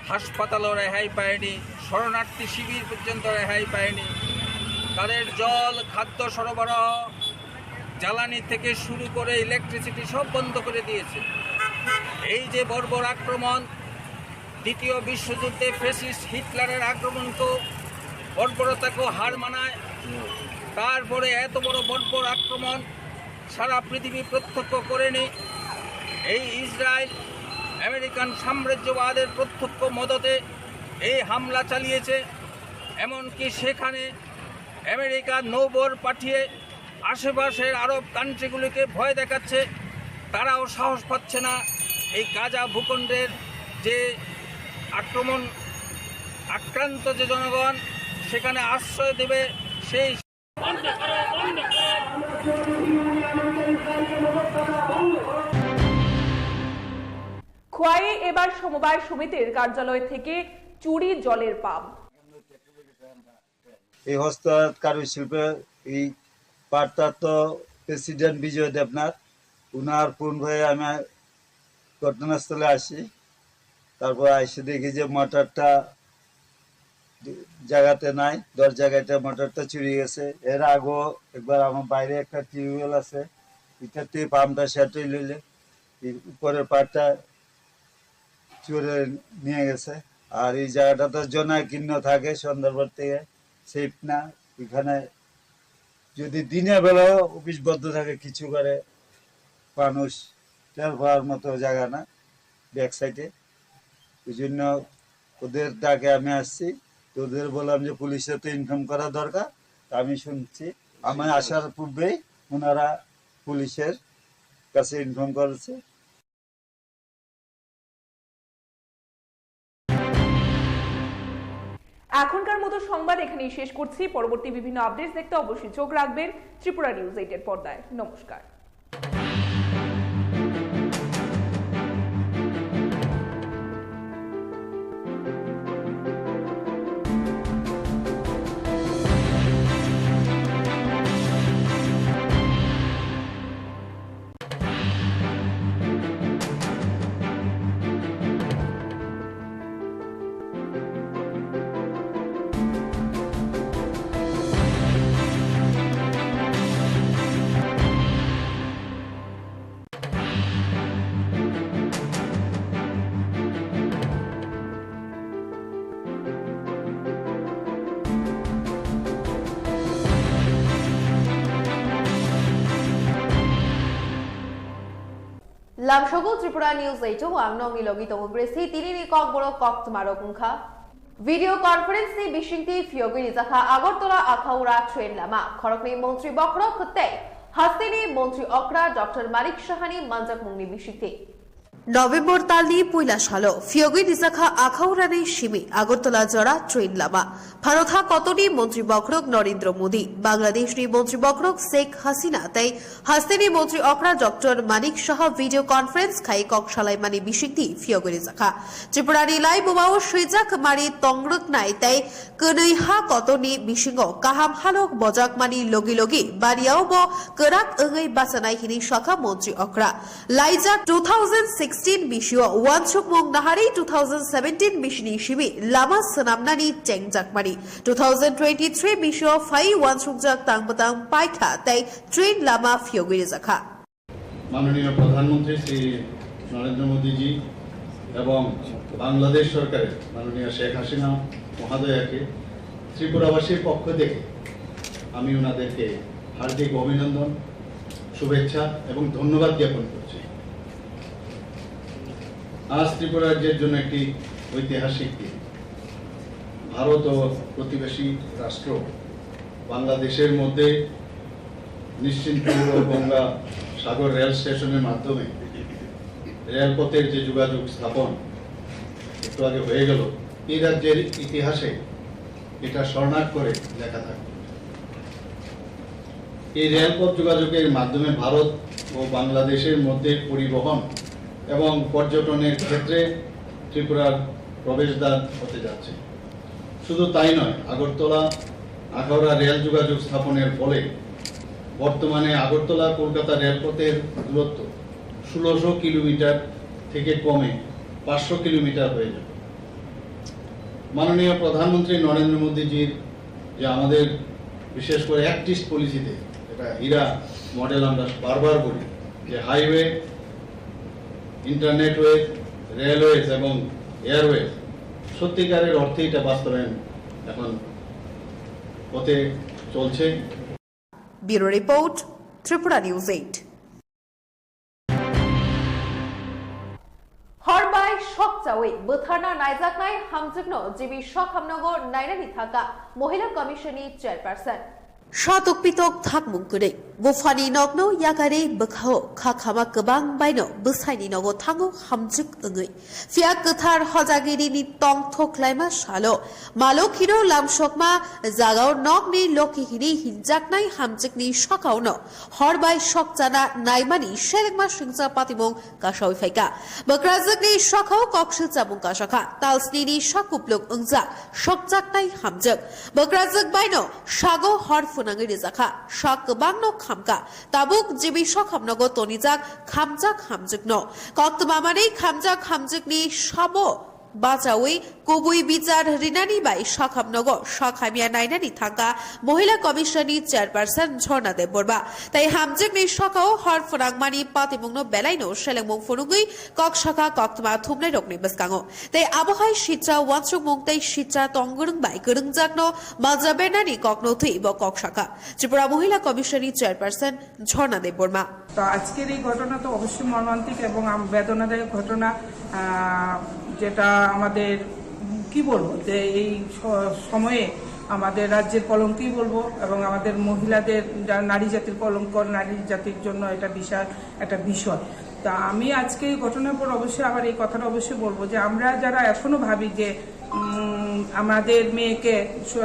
হাসপাতালও রেহাই পায়নি, শরণার্থী শিবির পর্যন্ত রেহাই পায়নি। তাদের জল, খাদ্য সরবরাহ, জ্বালানি থেকে শুরু করে ইলেকট্রিসিটি সব বন্ধ করে দিয়েছে। এই যে বর্বর আক্রমণ, দ্বিতীয় বিশ্বযুদ্ধে ফ্যাসিস্ট হিটলারের আক্রমণকেও, বর্বরতাকেও হার মানায়। তারপরে এত বড় বর্বর আক্রমণ সারা পৃথিবী প্রত্যক্ষ করেনি। এই ইসরায়েল আমেরিকান সাম্রাজ্যবাদের প্রত্যক্ষ মদতে এই হামলা চালিয়েছে। এমনকি সেখানে আমেরিকা নৌবহর পাঠিয়ে আশেপাশের আরব কান্ট্রিগুলিকে ভয় দেখাচ্ছে। তারাও সাহস পাচ্ছে না এই গাজা ভূখণ্ডের যে আক্রমণ, আক্রান্ত যে জনগণ, সেখানে আশ্রয় দেবে সেই খোয়াইয়ে এবার সমবায় সমিতির কার্যালয় থেকে চুরি জলের পাম্প। এই হস্ততাঁত কারুশিল্পে এই পাটটা তো প্রেসিডেন্ট বিজয় দেবনাথ, উনার ফোন হয়ে আমি ঘটনাস্থলে আসি। তারপর এসে দেখি যে মোটরটা জায়গাতে নাই, দশ জায়গাতে মোটরটা চুরি গেছে। এর আগেও একবার আমার বাইরে একটা টিউবওয়েল আছে, এটাতে পাম্পটা সেট হইলে এই উপরের পাটটা চুরে নিয়ে গেছে। আর এই জায়গাটা তো জনাকীর্ণ থাকে সন্ধ্যার পর থেকে, সেফ না। এখানে যদি দিনের বেলাও অফিস বন্ধ থাকে, কিছু করে মানুষ টের পাওয়ার মতো জায়গা না ব্যাক সাইডে। ওই জন্য ওদের ডাকে আমি আসছি। তো ওদের বললাম যে পুলিশে তো ইনফর্ম করা দরকার। তা আমি শুনছি, আমি আসার পূর্বেই ওনারা পুলিশের কাছে ইনফর্ম করেছে। এখনকার মতো সংবাদ এখানেই শেষ করছি। পরবর্তী বিভিন্ন আপডেটস দেখতে অবশ্যই চোখ রাখবেন ত্রিপুরা নিউজ এইটের পর্দায়। নমস্কার। Lamsogo Tripura News eight o ang nokni logi tongo Gracie, tinini kokborok koktwmarok wngkha. Video conference ni bisingtwi phiyogwi rijakha Agartala Akhaura train lama, khoroknwi montri bokhorok tei hasteni montri okra Doctor Manik Sahani manjakmungni bisingtwi. November talni puila salo phiyogwi rijakha Akhaurani simi Agartala jora train lama. Bharot ha kotorni montri bokhorok Narendra Modi, Bangladeshni montri bokhorok Sheikh Hasina tei hasteni montri okra Doctor Manik Saha video conference khai kok salaimani bisingtwi phiyogwi rijakha. Tripurani laibumao swijak mari tongrwknai tei kwnwi ha kotorni bisingo kaham halok bojakmani logi logi baniao bo kwrak wngwi bachanai hinwi sakha montri okra. Laijak two thousand sixteen bisio wansukmung naharwi two thousand seventeen bisini simi lama swnamnani chengjakmani, two thousand twenty-three bisio phai wansukjak tang bwtang paikha tei train lama phiyogwi rijakha. মাননীয় প্রধানমন্ত্রী শ্রী নরেন্দ্র মোদীজি এবং বাংলাদেশ সরকারের মাননীয় শেখ হাসিনা মহোদয়াকে ত্রিপুরাবাসীর পক্ষ থেকে আমি ওনাদেরকে হার্দিক অভিনন্দন, শুভেচ্ছা এবং ধন্যবাদ জ্ঞাপন করছি। আজ ত্রিপুরা রাজ্যের জন্য একটি ঐতিহাসিক দিন। ভারত ও প্রতিবেশী রাষ্ট্র বাংলাদেশের মধ্যে নিশ্চিন্তপুর ও গঙ্গা সাগর রেল স্টেশনের মাধ্যমে রেলপথের যে যোগাযোগ স্থাপন একটু আগে হয়ে গেল, এই রাজ্যের ইতিহাসে এটা স্বর্ণাক্ষরে লেখা থাকবে। এই রেলপথ যোগাযোগের মাধ্যমে ভারত ও বাংলাদেশের মধ্যে পরিবহন এবং পর্যটনের ক্ষেত্রে ত্রিপুরার প্রবেশদ্বার হতে যাচ্ছে। শুধু তাই নয়, আগরতলা আখাউড়া রেল যোগাযোগ স্থাপনের ফলে বর্তমানে আগরতলা কলকাতা রেলপথের দূরত্ব ষোলোশো কিলোমিটার থেকে কমে পাঁচশো কিলোমিটার হয়ে যাবে। মাননীয় প্রধানমন্ত্রী নরেন্দ্র মোদীজির যে আমাদের বিশেষ করে অ্যাক্ট ইস্ট পলিসিতে, এটা হীরা মডেল আমরা বারবার বলি, যে হাইওয়ে, ইন্টারনেটওয়েজ, রেলওয়েজ এবং এয়ারওয়েজ, সত্যিকারের অর্থে এটা বাস্তবায়ন এখন হতে চলছে। Bureau Report, Tripura News eight. Hor bai sok chawi bwtharna naijaknai hamjwkno G B Sokhamnogo nainani thangkha Mohila Commission ni chairperson. Satok pitok thakmung kwrwi buphani nokno yakarwi bwkhao kha khama kwbang baino bwsaini nogo thango hamjwk wngwi. Phiya kwthar hojagirini tongthok laima salo Malokhino lamsokma jagao nokni lokhi hini hinjaknai hamjwkni sakaono hor bai sok chana naimani selengma singcha patimung kasawi phaikha. Bwkrajwkni sakao koksil chamung kasakha, talsnini sakupluk wngjak sokjaknai hamjwk. Bwkrajwk baino sago hor phwnangwi rijakha, sak kwbangno khamkha. Tabuk G B Sokhamnogo tonijak khamjak hamjwkno. Koktwma manwi khamjak hamjwkni sabo bachawi kubui bichar rinani bai Sokhamnogo sak hamya nainani thangkha Mohila Commission ni chairperson Jhorna Debbarma. Tei hamjwkni sakao hor phwnangmani patimungno belaino selengmung phunugwi kok sakha koktwma thumnairokni bwskango. Tei abohai sitra wansukmung tei sitra tongwrwng bai kwrwngjakno malja bernani kokno thwi bo kok sakha Tripura Mohila Commission ni chairperson Jhorna Debbarma. তো আজকের এই ঘটনা তো অবশ্যই মর্মান্তিক এবং আম-, বেদনাদায়ক ঘটনা, আহ, যেটা আমাদের কি বলবো, যে এই স-, সময়ে আমাদের রাজ্যের কলঙ্কই বলবো এবং আমাদের মহিলাদের, যা-, নারী জাতির কলঙ্ক, নারী জাতির জন্য এটা বিশাল একটা বিষয়। তা আমি আজকে এই ঘটনার পর অবশ্যই আবার এই কথাটা অবশ্যই বলবো যে আমরা যারা এখনো ভাবি যে, উম, আমাদের মেয়েকে স-,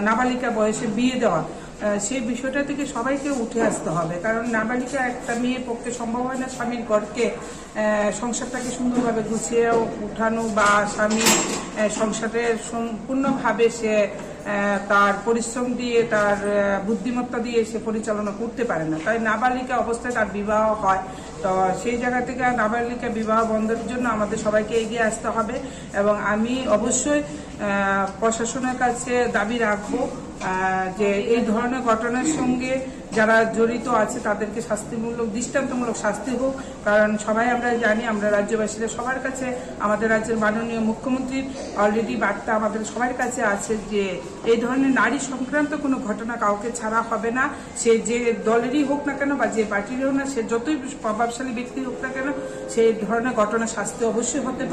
নাবালিকা বয়সে বিয়ে দেওয়া, আহ, সেই বিষয়টা থেকে সবাইকে উঠে আসতে হবে, কারণ নাবালিকা একটা মেয়ের পক্ষে সম্ভব হয় না স্বামীর ঘরকে, আহ, সংসারটাকে সুন্দরভাবে গুছিয়ে উঠানো বা স্বামী, আহ, সংসারের সম্পূর্ণভাবে সে, আহ, তার পরিশ্রম দিয়ে, তার, আহ, বুদ্ধিমত্তা দিয়ে সে পরিচালনা করতে পারে না। তাই নাবালিকা অবস্থায় তার বিবাহ হয়। তো সেই জায়গা থেকে নাবালিকা বিবাহ বন্ধের জন্য আমাদের সবাইকে এগিয়ে আসতে হবে এবং আমি অবশ্যই, আহ, প্রশাসনের কাছে দাবি রাখবো, আহ, যে এই ধরনের ঘটনার সঙ্গে যারা জড়িত আছে তাদেরকে শাস্তিমূলক, দৃষ্টান্তমূলক শাস্তি হোক। কারণ সবাই আমরা জানি, আমরা রাজ্যবাসীরা সবার কাছে, আমাদের রাজ্যের মাননীয় মুখ্যমন্ত্রীর already বার্তা আমাদের সবার কাছে আছে যে এই ধরনের নারী সংক্রান্ত কোনো ঘটনা কাউকে ছাড়া হবে না। সে যে দলেরই হোক না কেন বা যে পার্টিরই হোক না, সে যতই প্রভাবশালী ব্যক্তি হোক না কেন, সেই ধরনের ঘটনা শাস্তি অবশ্যই হতে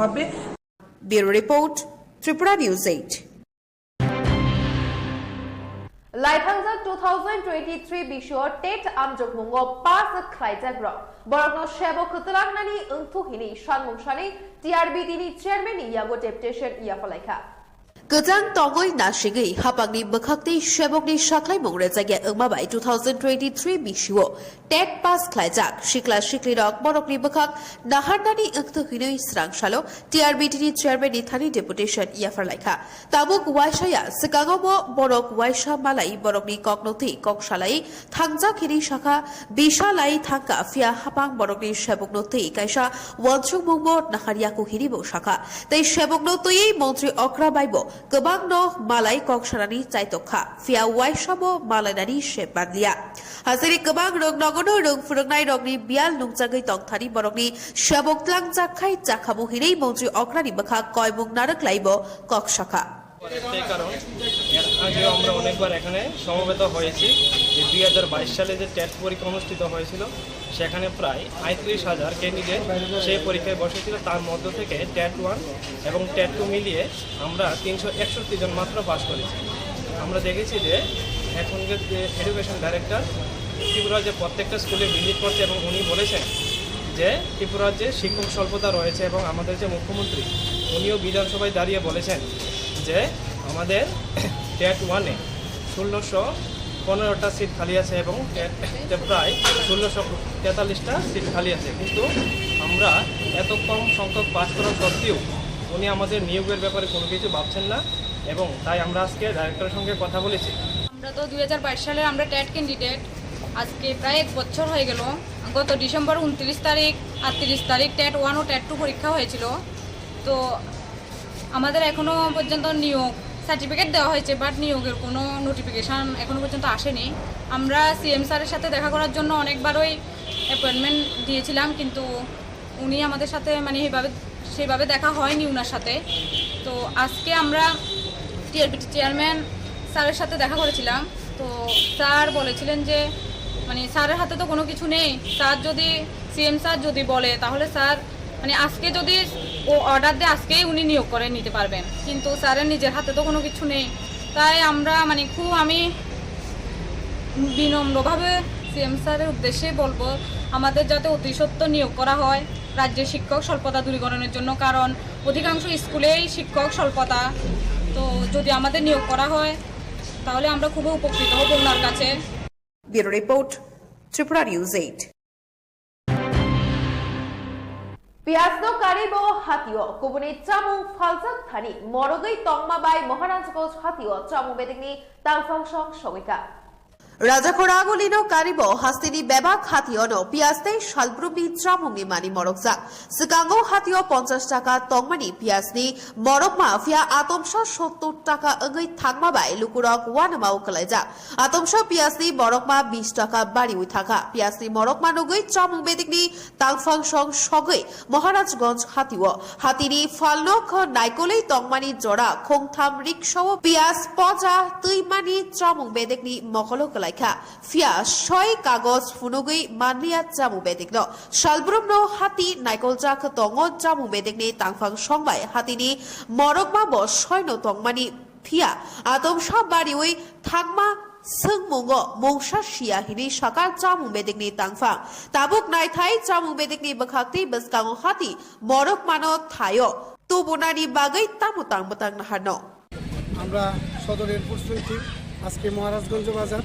হবে। Bureau Report, Tripura News eight. Laithangjak two thousand twenty-three bisio TET amjokmungo pass khlaijak rok. Borokno sebo kwtwlangnani wngthu hini sanmung sani T R B D ni chairman ni yago deputation yapalaikha. Kwchang tongwi nasigwi hapangni bwkhakni sebokni saklaimung rwjakya wngma bai two thousand twenty-three bisio TET pass khlaijak sikla siklirok borokni bwkhak naharnani wngthu hinwi swrang salo T R B D ni chairman ni thani deputation yapharlaikha. Tabuk waisaya swkango bo borok waisa malai borokni kokno twi kok salai thangjak hinwi sakha, bisa lai thangkha, phiya hapang borokni sebokno twi kaisa uansukmungbo naharyaku hinwi bo sakha. Tei sebokno twiwi montri okra baibo kwbangno malai kok sanani chaitok kha, phiya waisa bo malainani se manliya. Hasiri kwbang rok nogono rwng phwrwngnairokni biyal nungjagwi tongthani borokni sebok tlangjak khai chakhamu hinwi montri okrani bwkha koimung narwk laibo kok sakha. একটাই কারণ, এর আগেও আমরা অনেকবার এখানে সমবেত হয়েছি যে দুই হাজার বাইশ সালে যে টেট পরীক্ষা অনুষ্ঠিত হয়েছিল, সেখানে প্রায় আটত্রিশ হাজার ক্যান্ডিডেট সেই পরীক্ষায় বসেছিল। তার মধ্য থেকে টেট ওয়ান এবং টেট টু মিলিয়ে আমরা তিনশো একষট্টি জন মাত্র পাস করেছি। আমরা দেখেছি যে এখনকার যে এডুকেশন ডাইরেক্টর ত্রিপুরার যে প্রত্যেকটা স্কুলে ভিজিট করছে এবং উনি বলেছেন যে ত্রিপুরার যে শিক্ষক স্বল্পতা রয়েছে এবং আমাদের যে মুখ্যমন্ত্রী, উনিও বিধানসভায় দাঁড়িয়ে বলেছেন যে আমাদের টেট ওয়ানে ষোলোশো পনেরোটা সিট খালি আছে এবং টেটে প্রায় ষোলোশো তেতাল্লিশটা সিট খালি আছে, কিন্তু আমরা এত কম সংখ্যক পাস করা সত্ত্বেও উনি আমাদের নিয়োগের ব্যাপারে কোনো কিছু ভাবছেন না এবং তাই আমরা আজকে ডাইরেক্টরের সঙ্গে কথা বলেছি। আমরা তো দুই হাজার বাইশ সালের আমরা টেট ক্যান্ডিডেট। আজকে প্রায় এক বছর হয়ে গেল। গত ডিসেম্বর ঊনত্রিশ তারিখ, আটত্রিশ তারিখ টেট ওয়ান ও টেট টু পরীক্ষা হয়েছিল। তো আমাদের এখনো পর্যন্ত নিয়োগ সার্টিফিকেট দেওয়া হয়েছে, বাট নিয়োগের কোনো নোটিফিকেশন এখনো পর্যন্ত আসেনি। আমরা সিএম স্যারের সাথে দেখা করার জন্য অনেকবারই অ্যাপয়েন্টমেন্ট দিয়েছিলাম, কিন্তু উনি আমাদের সাথে মানে এইভাবে, সেইভাবে দেখা হয়নি ওনার সাথে। তো আজকে আমরা টিআরবিটি চেয়ারম্যান স্যারের সাথে দেখা করেছিলাম। তো স্যার বলেছিলেন যে মানে স্যারের হাতে তো কোনো কিছু নেই, স্যার যদি, সিএম স্যার যদি বলে, তাহলে স্যার মানে আজকে যদি ও অর্ডার দেয়, আজকেই উনি নিয়োগ করে নিতে পারবেন, কিন্তু স্যারের নিজের হাতে তো কোনো কিছু নেই। তাই আমরা মানে খুব, আমি বিনম্রভাবে সিএম স্যারের উদ্দেশ্যে বলবো, আমাদের যাতে অতি সত্বর নিয়োগ করা হয় রাজ্যে শিক্ষক স্বল্পতা দূরীকরণের জন্য, কারণ অধিকাংশ স্কুলেই শিক্ষক স্বল্পতা। তো যদি আমাদের নিয়োগ করা হয়, তাহলে আমরা খুবই উপকৃত হব ওনার কাছে। Bureau Report, Tripura News eight. Piyasno karibo hatio kubuni chamung phaljak thani morogwi tongma bai Maharajganj hatio chamung bedekni tangphang song sogwikha. Rajakhor agulino karibo hasteni bebak hationo piyas tei salbrumni chamungni mani morokjak. Swkango hatio ponchash taka tongmani piyasni morokma phiya atomsa sottor taka wngwi thangma bai lukurok uanamao kwlaijak. Atomsa piyasni morokma bish taka bariwi thangkha. Piyasni morokma nugwi chamung bedekni tangphang song sogwi Maharajganj hatio hatini phalno kho naikolwi tongmani jora khongtham riksao piyas poja twimani chamung bedekni mokolo kwlaikha. Phiya soi kagoj phunugwi manliya chamung bedekno. Salbrumno hati naikoljak tongo chamung bedekni tangphang song bai hatini morokma bo soino tongmani. Phiya atomsa bariwi thangma swngmungo mungsa siya hinwi sakha chamung bedekni tangphang. Tabuk naithai chamung bedekni bwkhaktwi bwskango hati morokmano thaio tubunani bagwi tamo tang bwtang naharno. আমরা সদর air force team আজকে মহারাজগঞ্জ বাজার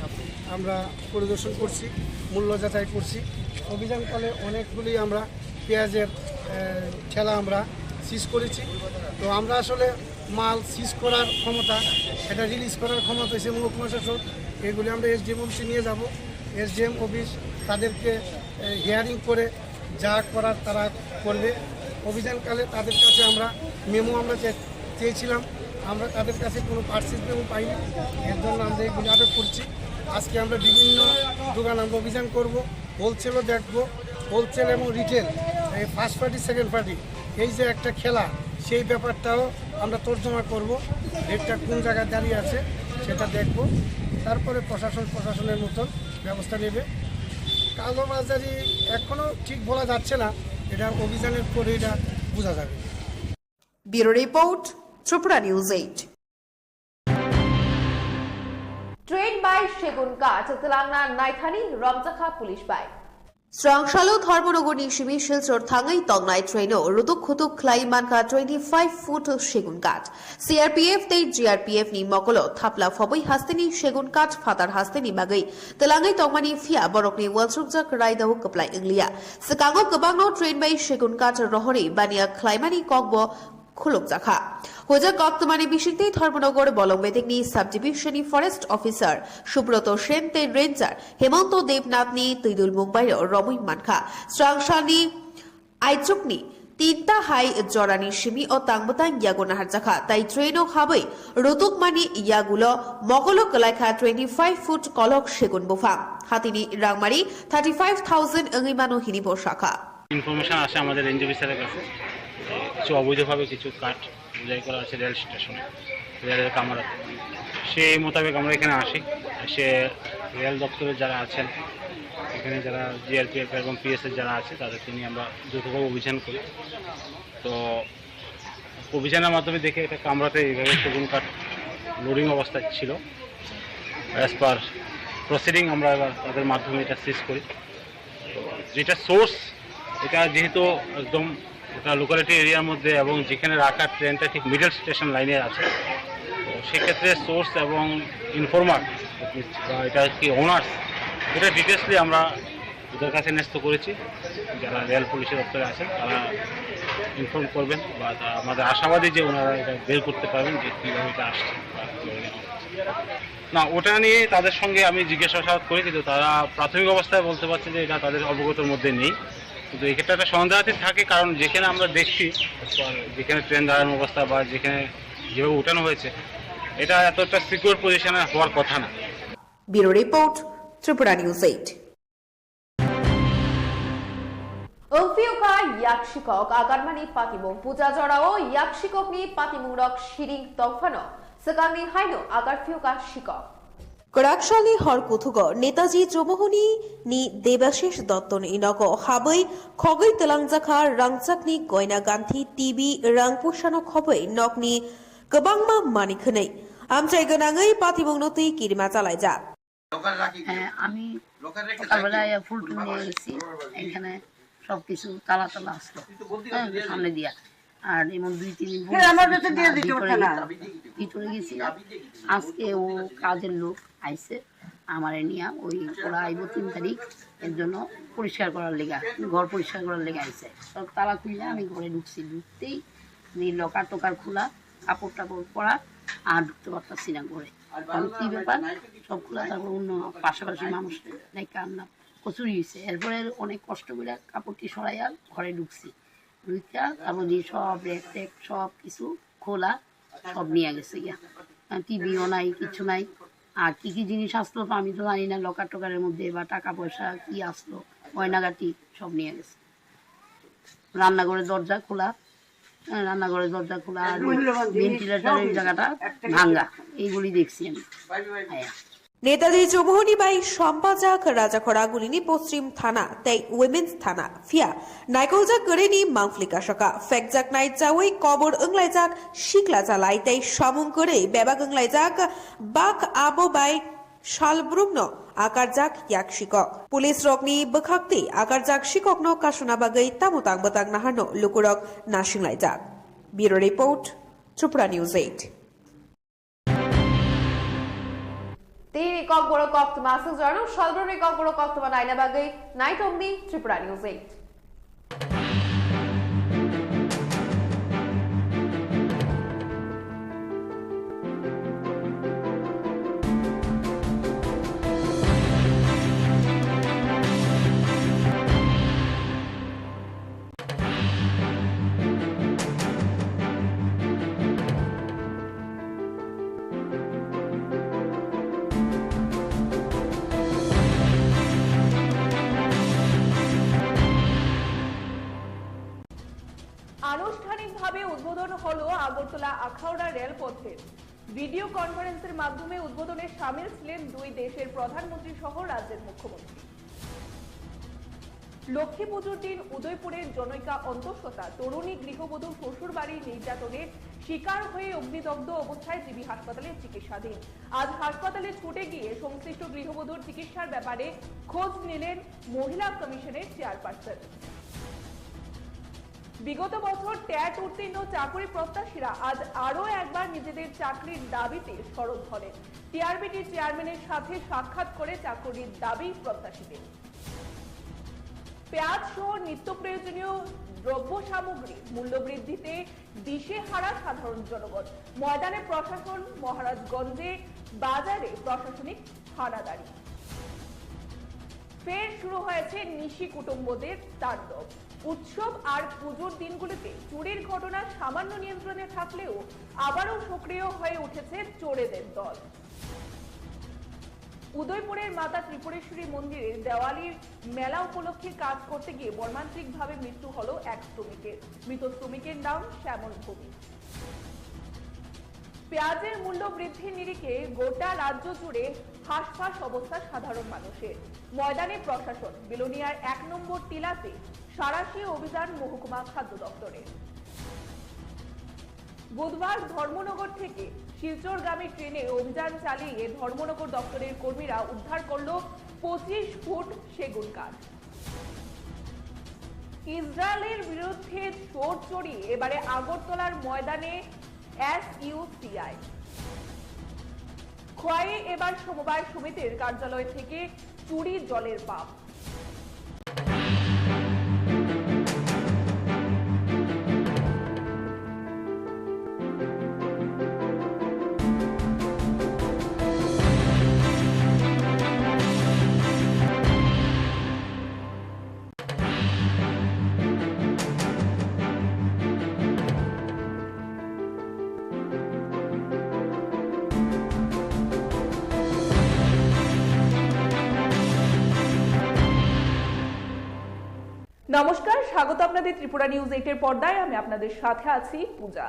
আমরা পরিদর্শন করছি, মূল্য যাচাই করছি। অভিযানকালে অনেকগুলি আমরা পেঁয়াজের, আহ, ঠেলা আমরা সিজ করেছি। তো আমরা আসলে মাল সিজ করার ক্ষমতা, এটা রিলিজ করার ক্ষমতা হচ্ছে মহকুমা শাসক। এগুলি আমরা এসডিএম অফিসে নিয়ে যাব। এসডিএম অফিস তাদেরকে, আহ, হিয়ারিং করে যা করার তারা করবে। অভিযানকালে তাদের কাছে আমরা মেমো আমরা চে-, চেয়েছিলাম, আমরা তাদের কাছে কোনো পার্সেস মেমো পাইনি। এর জন্য আমরা এগুলি আটক করছি। আজকে আমরা বিভিন্ন দোকান আমরা অভিযান করব, হোলসেলও দেখব, হোলসেল এবং রিটেল, এই ফার্স্ট পার্টি, সেকেন্ড পার্টি, এই যে একটা খেলা, সেই ব্যাপারটাও আমরা তর্জমা করব। রেটটা কোন জায়গায় দাঁড়িয়ে আছে সেটা দেখব, তারপরে প্রশাসন প্রশাসনের মতন ব্যবস্থা নেবে। কালোবাজারি এখনো ঠিক বলা যাচ্ছে না, এটা অভিযানের পরে এটা বোঝা যাবে। Bureau Report, Tripura News eight. Train bai Segun Kath twlangna naithani romjakha police bai. Srangsalo Dharmanagarni simi Silchar thangwi tongnai traino rutuk khutuk khlai mankha twenty five foot Segun Kath. C R P F tei G R P F ni mokolo thapla phobwi hasteni Segun Kath phatar hasteni bagwi twlangwi tongmani phiya borokni uansukjak raidao kwplai wngliya. Swkango kwbangno train bai Segun Kath rohorwi baniya khlaimani kokbo khulukjakha. Hoja koktwmani bisingtwi Dharmanagar Bolong Bedekni subdivision ni forest officer Subroto Sen tei ranger Hemonto Debnath ni twidul mungbai romwi mankha. Srangsalni aichukni tinta hai jorani simi o tangbwtang yago naharjakha, tai train o habwi rutukmani yagulo mokolo kwlaikha twenty five foot kolok segun buphang. Hatini rangmari thirty five thousand wngwi mano hini bo sakha. Information আসে আমাদের রেঞ্জ অফিসারের কাছে, কিছু অবৈধভাবে কিছু কাঠ বোঝাই করা আছে রেল স্টেশনে, রেলের কামরাতে। সেই মোতাবেক আমরা এখানে আসি, এসে রেল দপ্তরের যারা আছেন, এখানে যারা জিআরপিএফ এবং পিএসএফ যারা আছে, তাদেরকে নিয়ে আমরা যৌথভাবে অভিযান করি। তো অভিযানের মাধ্যমে দেখে একটা কামরাতে এইভাবে সেগুন কাঠ লোডিং অবস্থায় ছিল। অ্যাজ পার প্রসিডিং আমরা এবার তাদের মাধ্যমে এটা সিজ করি। তো যেটা সোর্স, এটা যেহেতু একদম একটা লোকালিটি এরিয়ার মধ্যে এবং যেখানে রাখা ট্রেনটা ঠিক মিডল স্টেশন লাইনে আছে, তো সেক্ষেত্রে সোর্স এবং ইনফরমার বা এটা কি ওনার্স, এটা ডিটেলসলি আমরা ওদের কাছে ন্যস্ত করেছি। যারা রেল পুলিশের দপ্তরে আছেন, তারা ইনফর্ম করবেন বা তা-, আমাদের আশাবাদী যে ওনারা এটা বের করতে পারবেন যে কীভাবে এটা আসছে বা কীভাবে নেওয়া হচ্ছে। না, ওটা নিয়ে তাদের সঙ্গে আমি জিজ্ঞাসাবাদ করি, কিন্তু তারা প্রাথমিক অবস্থায় বলতে পারছে যে এটা তাদের অবগতর মধ্যে নেই। কিন্তু এক্ষেত্রে একটা সন্দেহাতীত থাকে, কারণ যেখানে আমরা দেখছি, যেখানে ট্রেন দাঁড়ানোর অবস্থা বা যেখানে যেভাবে উঠানো হয়েছে, এটা এতটা সিকিউর পজিশনে হওয়ার কথা না। Bureau Report, Tripura News eight. Wngphiukha yaksikhok agarmani patimung. Puja jorao yaksikhokni patimungrok siring tongphano swkangni haino agarphiukha sikhok. Kwraksalni hor kuthugo Netaji Chomohoni ni Debashish Dotto ni nogo habwi khogwi twlangjakha rangchakni goina ganthi, T V, rang pusano khobwi nokni kwbangma manwi khwnwi. Amchai gwnangwi patimungno twi kirima chalaijak. হ্যাঁ, আমি সকালবেলায় ফুল টুল নিয়ে গেছি, এখানে সব কিছু তালা তালা আসলো, হ্যাঁ, সামনে দিয়া। আর এমন দুই তিন দিন পরে ভিতরে গেছি। ভিতরে গেছি। আজকে ও কাজের লোক আইছে, আমারে নিয়ে ওই ওরা আইবো তিন তারিখ, এর জন্য পরিষ্কার করার লেগে, ঘর পরিষ্কার করার লেগে আইছে। সব তালা খুললে আমি ঘরে ঢুকছি, ঢুকতেই লকার টকার খোলা, কাপড় টাপড় পরা, আর ঢুকতে পারতাছি না ঘরে। কারণ কি ব্যাপার, সব খোলা, তারপর অন্য পাশাপাশি মানুষ নাই, কার না কচুরি হয়েছে। এরপরে অনেক কষ্ট করে কাপড়টি সরাইয়া ঘরে ঢুকছি, ঢুকিয়া তারপর দিয়ে সব র্যাক ট্যাক সব কিছু খোলা, সব নিয়ে গেছে গিয়া। টিভিও নাই, কিচ্ছু নাই। আর কি কি জিনিস আসলো তো আমি তো জানি না, লকার টকারের মধ্যে বা টাকা পয়সা কি আসলো, গয়নাগাটি সব নিয়ে গেছে। রান্নাঘরের দরজা খোলা, হ্যাঁ, রান্নাঘরের দরজা খোলা আর ভেন্টিলেটরের জায়গাটা ভাঙ্গা, এইগুলি দেখছি আমি। হ্যাঁ। Netaji Chomohoni bai sampajak Rajakhora gulini Poschim Thana tei Women's Thana, phiya naikoljak kwrwini mangpli kasaka phekjaknai chawi kobor wnglaijak sikla chalai tei samung kwrwi bebak wnglaijak bak abo bai salbrumno akarjak yaksikhok. Police rokni bwkhaktwi akarjak sikhokno kasuna bagwi tamo tang bwtang naharno lukurok nasinglaijak. Bureau Report, Tripura News eight. Nini kokborok koktwma aswk jorano salbrumni kokborok koktwma naina bagwi naitomdi Tripura News eight. আনুষ্ঠানিকভাবে উদ্বোধন হলো আগরতলা আখাউড়া রেলপথের। ভিডিও কনফারেন্সের মাধ্যমে উদ্বোধনে সামিল ছিলেন দুই দেশের প্রধানমন্ত্রী সহ রাজ্যের মুখ্যমন্ত্রী। লক্ষ্মী পুজোর দিন উদয়পুরের জনৈকা অন্তঃসত্ত্বা তরুণী গৃহবধূ শ্বশুরবাড়ির নির্যাতনের শিকার হয়ে অগ্নিদগ্ধ অবস্থায় জিবি হাসপাতালে চিকিৎসাধীন। আজ হাসপাতালে ছুটে গিয়ে সংশ্লিষ্ট গৃহবধূর চিকিৎসার ব্যাপারে খোঁজ নিলেন মহিলা কমিশনের চেয়ারপারসন। বিগত বছর ট্যাট উত্তীর্ণ চাকরি প্রত্যাশীরা আজ আরও একবার নিজেদের চাকরির দাবিতে সরব হলেন। টিআরবিটি চেয়ারম্যানের সাথে সাক্ষাৎ করে চাকরির দাবি প্রত্যাশীদের। পেঁয়াজ সহ নিত্য প্রয়োজনীয় দ্রব্য সামগ্রীর মূল্যবৃদ্ধিতে দিশেহারা সাধারণ জনগণ। ময়দানে প্রশাসন, মহারাজগঞ্জে বাজারে প্রশাসনিক হানাদারি। ফের শুরু হয়েছে নিশি কুটুম্বদের তাণ্ডব। উৎসব আর পুজোর দিনগুলিতে চুরির ঘটনা সামান্য নিয়ন্ত্রণে থাকলেও আবারও সক্রিয় হয়ে উঠেছে চোরেদের দল। উদয়পুরের মাতা ত্রিপুরেশ্বরী মন্দিরের দেওয়ালির মেলা উপলক্ষে কাজ করতে গিয়ে মর্মান্তিকভাবে মৃত্যু হলো এক শ্রমিকের। মৃত শ্রমিকের নাম শ্যামল ভৌমিক। পেঁয়াজের মূল্য বৃদ্ধির নিরিখে গোটা রাজ্য জুড়ে হাঁসফাঁস অবস্থা সাধারণ মানুষের। ময়দানে প্রশাসন, বিলোনিয়ার এক নম্বর টিলাতে সাঁড়াশি অভিযান মহকুমা খাদ্য দপ্তরের। বুধবার ধর্মনগর থেকে শিলচরগামী ট্রেনে অভিযান চালিয়ে ধর্মনগর দপ্তরের কর্মীরা উদ্ধার করল পঁচিশ ফুট সেগুন কাঠ। ইসরায়েলের বিরুদ্ধে জোর চড়িয়ে এবারে আগরতলার ময়দানে এসইউসিআই। খোয়াইয়ে এবার সমবায় সমিতির কার্যালয় থেকে চুরি জলের পাম্প। নমস্কার, স্বাগত আপনাদের ত্রিপুরা নিউজ এইটের পর্দায়। আমি আপনাদের সাথে আছি পূজা।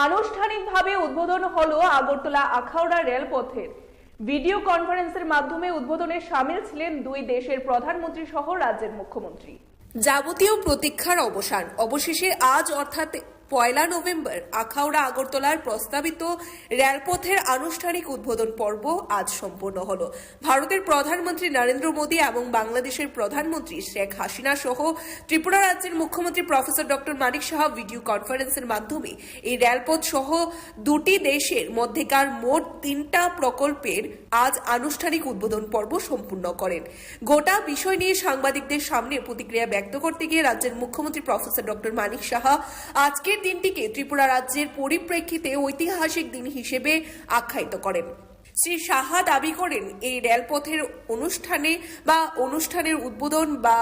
আনুষ্ঠানিকভাবে উদ্বোধন হলো আগরতলা আখাউড়া রেলপথের। ভিডিও কনফারেন্সের মাধ্যমে উদ্বোধনে সামিল ছিলেন দুই দেশের প্রধানমন্ত্রী সহ রাজ্যের মুখ্যমন্ত্রী। যাবতীয় প্রতীক্ষার অবসান। অবশেষে আজ অর্থাৎ পয়লা নভেম্বর আখাউড়া আগরতলার প্রস্তাবিত রেলপথের আনুষ্ঠানিক উদ্বোধন পর্ব আজ সম্পন্ন হলো। ভারতের প্রধানমন্ত্রী নরেন্দ্র মোদী এবং বাংলাদেশের প্রধানমন্ত্রী শেখ হাসিনা সহ ত্রিপুরা রাজ্যের মুখ্যমন্ত্রী প্রফেসর ডক্টর মানিক সাহা ভিডিও কনফারেন্সের মাধ্যমে এই রেলপথ সহ দুটি দেশের মধ্যেকার মোট তিনটা প্রকল্পের আজ আনুষ্ঠানিক উদ্বোধন পর্ব সম্পূর্ণ করেন। গোটা বিষয় নিয়ে সাংবাদিকদের সামনে প্রতিক্রিয়া ব্যক্ত করতে গিয়ে রাজ্যের মুখ্যমন্ত্রী প্রফেসর ডক্টর মানিক সাহা আজকের দিনটিকে ত্রিপুরা রাজ্যের পরিপ্রেক্ষিতে ঐতিহাসিক দিন হিসেবে আখ্যায়িত করেন। শ্রী সাহা দাবি করেন, এই রেলপথের অনুষ্ঠানে বা অনুষ্ঠানের উদ্বোধন বা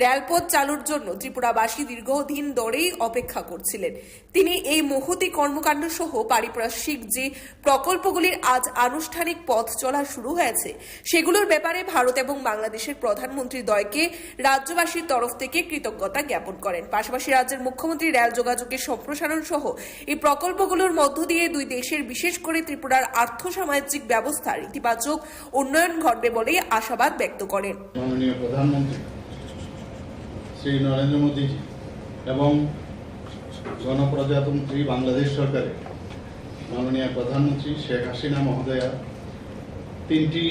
রেলপথ চালুর জন্য ত্রিপুরাবাসী দীর্ঘদিন ধরেই অপেক্ষা করছিলেন। তিনি এই মহতী কর্মকাণ্ড সহ পারিপার্শ্বিক যে প্রকল্পগুলির আজ আনুষ্ঠানিক পথ চলা শুরু হয়েছে, সেগুলোর ব্যাপারে ভারত এবং বাংলাদেশের প্রধানমন্ত্রী দ্বয়কে রাজ্যবাসীর তরফ থেকে কৃতজ্ঞতা জ্ঞাপন করেন। পাশাপাশি রাজ্যের মুখ্যমন্ত্রী রেল যোগাযোগের সম্প্রসারণ সহ এই প্রকল্পগুলোর মধ্য দিয়ে দুই দেশের, বিশেষ করে ত্রিপুরার আর্থ সামাজিক ব্যবস্থার ইতিবাচক উন্নয়ন ঘটবে বলেই আশাবাদ ব্যক্ত করেন। মাননীয় প্রধানমন্ত্রী শ্রী নরেন্দ্র মোদীজি এবং গণপ্রজাতন্ত্রী বাংলাদেশ সরকারের মাননীয় প্রধানমন্ত্রী শেখ হাসিনা মহোদয়া তিনটি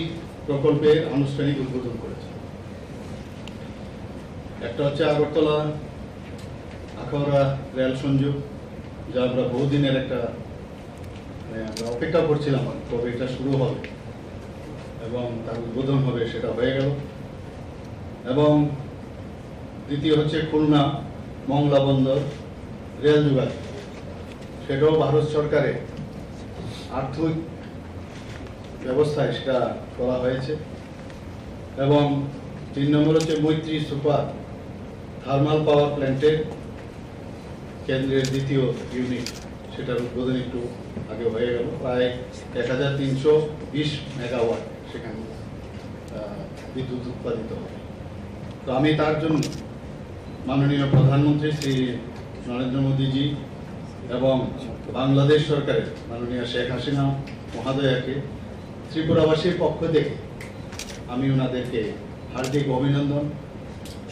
প্রকল্পের আনুষ্ঠানিক উদ্বোধন করেছেন। একটা হচ্ছে আগরতলা আখাউড়া রেল সংযোগ, যা আমরা বহুদিনের একটা, মানে, আমরা অপেক্ষা করছিলাম কবে এটা শুরু হবে। এবং তার উদ্বোধন হবে, সেটা হয়ে গেল। এবং দ্বিতীয় হচ্ছে খুলনা মংলা বন্দর রেল যোগাযোগ, সেটাও ভারত সরকারের আর্থিক ব্যবস্থায় সেটা করা হয়েছে। এবং তিন নম্বর হচ্ছে মৈত্রী সুপার থার্মাল পাওয়ার প্ল্যান্টের কেন্দ্রের দ্বিতীয় ইউনিট, সেটার উদ্বোধন একটু আগে হয়ে গেল। প্রায় এক হাজার তিনশো বিশ মেগাওয়াট সেখানে, আহ, বিদ্যুৎ উৎপাদিত হবে। তো আমি তার জন্য মাননীয় প্রধানমন্ত্রী শ্রী নরেন্দ্র মোদীজি এবং বাংলাদেশ সরকারের মাননীয় শেখ হাসিনা মহোদয়াকে ত্রিপুরাবাসীর পক্ষ থেকে আমি ওনাদেরকে হার্দিক অভিনন্দন,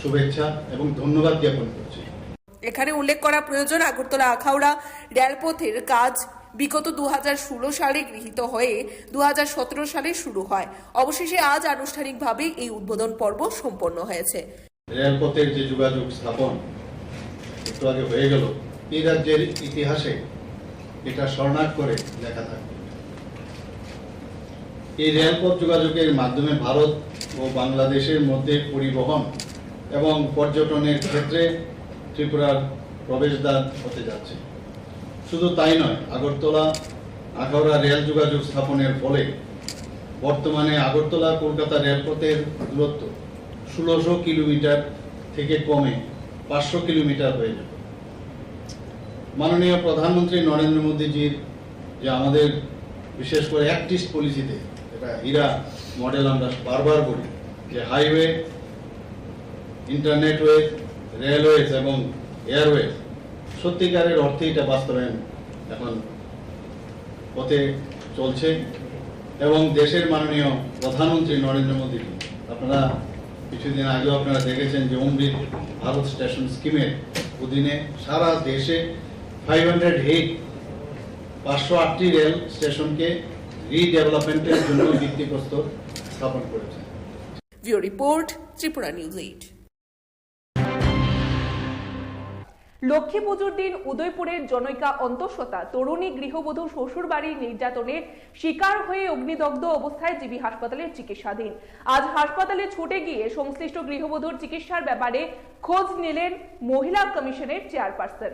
শুভেচ্ছা এবং ধন্যবাদ জ্ঞাপন করছি। এখানে উল্লেখ করা প্রয়োজন, আগরতলা আখাউড়া রেলপথের কাজ বিগত দু হাজার ষোলো সালে গৃহীত হয়ে দু হাজার সতেরো সালে শুরু হয়। অবশেষে আজ আনুষ্ঠানিকভাবে এই উদ্বোধন পর্ব সম্পন্ন হয়েছে। রেলপথের যে যোগাযোগ স্থাপন একটু আগে হয়ে গেল, এই রাজ্যের ইতিহাসে এটা স্বর্ণাক্ষরে লেখা থাকবে। এই রেলপথ যোগাযোগের মাধ্যমে ভারত ও বাংলাদেশের মধ্যে পরিবহন এবং পর্যটনের ক্ষেত্রে ত্রিপুরার প্রবেশদ্বার হতে যাচ্ছে। শুধু তাই নয়, আগরতলা আখাউড়া রেল যোগাযোগ স্থাপনের ফলে বর্তমানে আগরতলা কলকাতা রেলপথের দূরত্ব ষোলোশো কিলোমিটার থেকে কমে পাঁচশো কিলোমিটার হয়ে যাবে। মাননীয় প্রধানমন্ত্রী নরেন্দ্র মোদীজির যে আমাদের বিশেষ করে অ্যাক্ট ইস্ট পলিসিতে, এটা হীরা মডেল আমরা বারবার বলি, যে হাইওয়ে, ইন্টারনেটওয়ে, রেলওয়েজ এবং এয়ারওয়েজ, সত্যিকারের অর্থে এটা বাস্তবায়ন এখন পথে চলছে। এবং দেশের মাননীয় প্রধানমন্ত্রী নরেন্দ্র মোদী, আপনারা কিছুদিন আগেও আপনারা দেখেছেন যে অমৃত ভারত স্টেশন স্কিমের অধীনে সারা দেশে ফাইভ হান্ড্রেড এইট, পাঁচশো আটটি রেল স্টেশনকে রিডেভেলপমেন্টের জন্য ভিত্তিপ্রস্তর স্থাপন করেছে। Bureau report, Tripura news eight. Lakshmi পুজোর দিন উদয়পুরের জনৈকা অন্তঃসত্ত্বা তরুণী গৃহবধূ শ্বশুরবাড়ির নির্যাতনের শিকার হয়ে অগ্নিদগ্ধ অবস্থায় জিবি হাসপাতালে চিকিৎসাধীন। আজ হাসপাতালে ছুটে গিয়ে সংশ্লিষ্ট গৃহবধূর চিকিৎসার ব্যাপারে খোঁজ নিলেন মহিলা কমিশনের চেয়ারপারসন।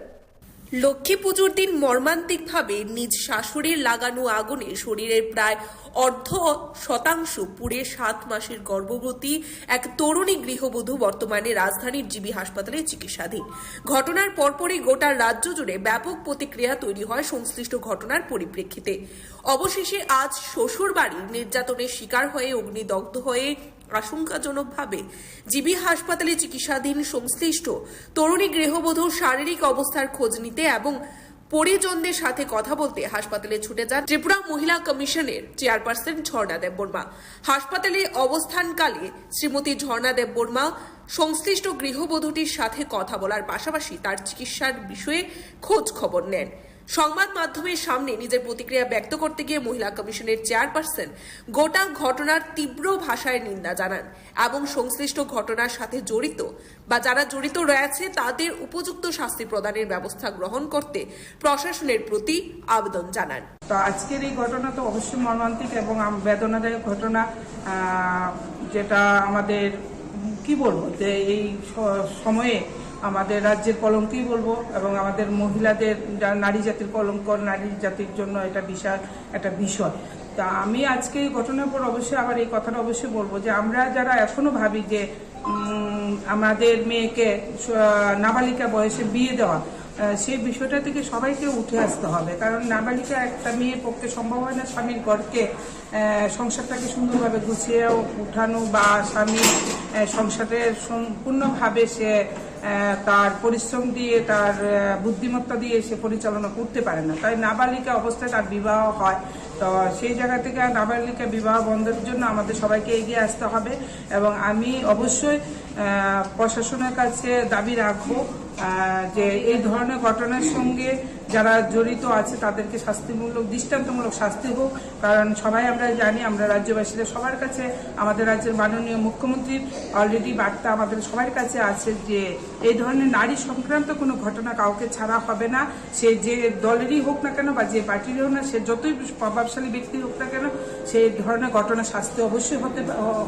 লক্ষ্মী পুজোর দিন মর্মান্তিকভাবে নিজ শাশুড়ির লাগানো আগুনে শরীরের প্রায় অর্ধ শতাংশ পুড়ে সাত মাসের গর্ভবতী এক তরুণী গৃহবধূ বর্তমানে রাজধানীর জিবি হাসপাতালে চিকিৎসাধীন। ঘটনার পরপরই গোটা রাজ্য জুড়ে ব্যাপক প্রতিক্রিয়া তৈরি হয় সংশ্লিষ্ট ঘটনার পরিপ্রেক্ষিতে। অবশেষে আজ শ্বশুর বাড়ির নির্যাতনের শিকার হয়ে অগ্নিদগ্ধ হয়ে আশঙ্কাজনকভাবে জিবি হাসপাতালে চিকিৎসাধীন সংশ্লিষ্ট তরুণী গৃহবধূর শারীরিক অবস্থার খোঁজ নিতে এবং পরিজনদের সাথে কথা বলতে হাসপাতালে ছুটে যান ত্রিপুরা মহিলা কমিশনের চেয়ারপারসন ঝর্ণা দেববর্মা। হাসপাতালে অবস্থানকালে শ্রীমতী ঝর্ণা দেববর্মা সংশ্লিষ্ট গৃহবধূটির সাথে কথা বলার পাশাপাশি তার চিকিৎসার বিষয়ে খোঁজ খবর নেন। সংবাদ মাধ্যমের সামনে নিজের প্রতিক্রিয়া ব্যক্ত করতে গিয়ে মহিলা কমিশনের চেয়ারপারসন গোটা ঘটনার তীব্র ভাষায় নিন্দা জানান এবং সংশ্লিষ্ট ঘটনার সাথে জড়িত বা যারা জড়িত রয়েছে তাদের উপযুক্ত শাস্তি প্রদানের ব্যবস্থা গ্রহণ করতে প্রশাসনের প্রতি আবেদন জানান। তো আজকের এই ঘটনা তো অবশ্যই মর্মান্তিক এবং আম- বেদনাদায়ক ঘটনা, আহ, যেটা আমাদের, উম, কি বলবো, যে এই স- সময়ে আমাদের রাজ্যের কলঙ্কই বলবো এবং আমাদের মহিলাদের, যা- নারী জাতির কলঙ্ক, নারী জাতির জন্য এটা বিশাল একটা বিষয়। তা আমি আজকে এই ঘটনার পর অবশ্যই আবার এই কথাটা অবশ্যই বলবো যে আমরা যারা এখনো ভাবি যে, উম, আমাদের মেয়েকে স- নাবালিকা বয়সে বিয়ে দেওয়া, আহ, সেই বিষয়টা থেকে সবাইকে উঠে আসতে হবে, কারণ নাবালিকা একটা মেয়ের পক্ষে সম্ভব হয় না স্বামীর ঘরকে, আহ, সংসারটাকে সুন্দরভাবে গুছিয়ে উঠানো বা স্বামী, আহ, সংসারের সম্পূর্ণভাবে সে, আহ, তার পরিশ্রম দিয়ে, তার, আহ, বুদ্ধিমত্তা দিয়ে সে পরিচালনা করতে পারে না। তাই নাবালিকা অবস্থায় তার বিবাহ হয়। তো সেই জায়গা থেকে নাবালিকা বিবাহ বন্ধের জন্য আমাদের সবাইকে এগিয়ে আসতে হবে এবং আমি অবশ্যই, আহ, প্রশাসনের কাছে দাবি রাখবো, আহ, যে এই ধরনের ঘটনার সঙ্গে যারা জড়িত আছে তাদেরকে শাস্তিমূলক, দৃষ্টান্তমূলক শাস্তি হোক। কারণ সবাই আমরা জানি, আমরা রাজ্যবাসীরা সবার কাছে, আমাদের রাজ্যের মাননীয় মুখ্যমন্ত্রীর অলরেডি বার্তা আমাদের সবার কাছে আছে যে এই ধরনের নারী সংক্রান্ত কোনো ঘটনা কাউকে ছাড়া হবে না। সে যে দলেরই হোক না কেন বা যে পার্টিরই হোক না, সে যতই প্রভাবশালী ব্যক্তি হোক না কেন, সেই ধরনের ঘটনা শাস্তি অবশ্যই হতে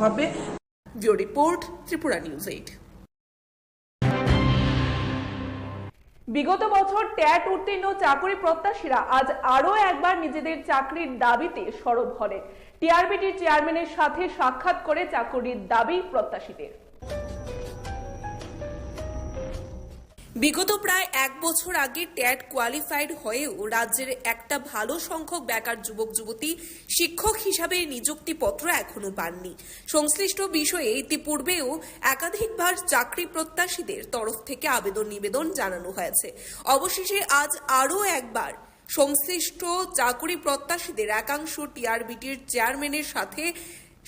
হবে। Bureau report, Tripura news eight. বিগত বছর ট্যাট উত্তীর্ণ চাকুরি প্রত্যাশীরা আজ আরও একবার নিজেদের চাকরির দাবিতে সরব হলেন। টিআরবিটি চেয়ারম্যানের সাথে সাক্ষাৎ করে চাকুরির দাবি প্রত্যাশীদের। বিগত প্রায় এক বছর আগে ট্যাট কোয়ালিফাইড হয়েও রাজ্যের একটা ভালো সংখ্যক বেকার যুবক যুবতী শিক্ষক হিসাবে নিযুক্তিপত্র এখনো পাননি। সংশ্লিষ্ট বিষয়ে ইতিপূর্বেও একাধিকবার চাকরি প্রত্যাশীদের তরফ থেকে আবেদন নিবেদন জানানো হয়েছে। অবশেষে আজ আরও একবার সংশ্লিষ্ট চাকুরি প্রত্যাশীদের একাংশ টিআরবিটির চেয়ারম্যানের সাথে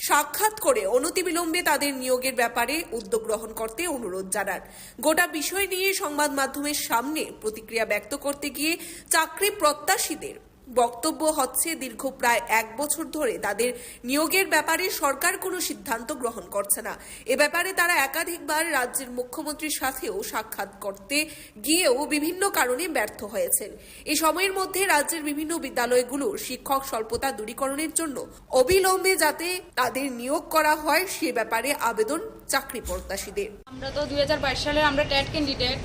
সাক্ষাৎ করে অনতিবিলম্বে তাদের নিয়োগের ব্যাপারে উদ্যোগ গ্রহণ করতে অনুরোধ জানান। গোটা বিষয় নিয়ে সংবাদ মাধ্যমের সামনে প্রতিক্রিয়া ব্যক্ত করতে গিয়ে চাকরি প্রত্যাশীদের বক্তব্য হচ্ছে, দীর্ঘ প্রায় এক বছর ধরে তাদের নিয়োগের ব্যাপারে সরকার কোনো সিদ্ধান্ত গ্রহণ করছে না। এ ব্যাপারে তারা একাধিকবার রাজ্যের মুখ্যমন্ত্রীর সাথেও সাক্ষাৎ করতে গিয়েও বিভিন্ন কারণে ব্যর্থ হয়েছেন। এই সময়ের মধ্যে রাজ্যের বিভিন্ন বিদ্যালয়গুলোর শিক্ষক স্বল্পতা দূরীকরণের জন্য অবিলম্বে যাতে তাদের নিয়োগ করা হয়, সে ব্যাপারে আবেদন চাকরি প্রত্যাশীদের। আমরা তো দুই হাজার বাইশ সালের আমরা ট্যাট ক্যান্ডিডেট।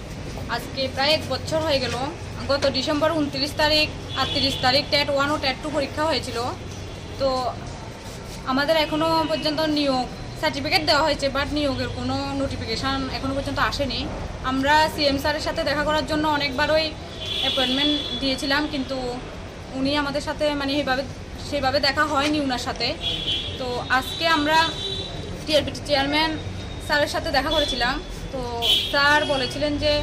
আজকে প্রায় এক বছর হয়ে গেল। গত ডিসেম্বর ঊনত্রিশ তারিখ, আটত্রিশ তারিখ ট্যাট ওয়ান ও ট্যাট টু পরীক্ষা হয়েছিল। তো আমাদের এখনো পর্যন্ত নিয়োগ সার্টিফিকেট দেওয়া হয়েছে, বাট নিয়োগের কোনো নোটিফিকেশন এখনো পর্যন্ত আসেনি। আমরা সিএম স্যারের সাথে দেখা করার জন্য অনেকবারই অ্যাপয়েন্টমেন্ট দিয়েছিলাম, কিন্তু উনি আমাদের সাথে মানে এইভাবে, সেইভাবে দেখা হয়নি ওনার সাথে। তো আজকে আমরা টিআরবিটি চেয়ারম্যান স্যারের সাথে দেখা করেছিলাম। তো স্যার বলেছিলেন যে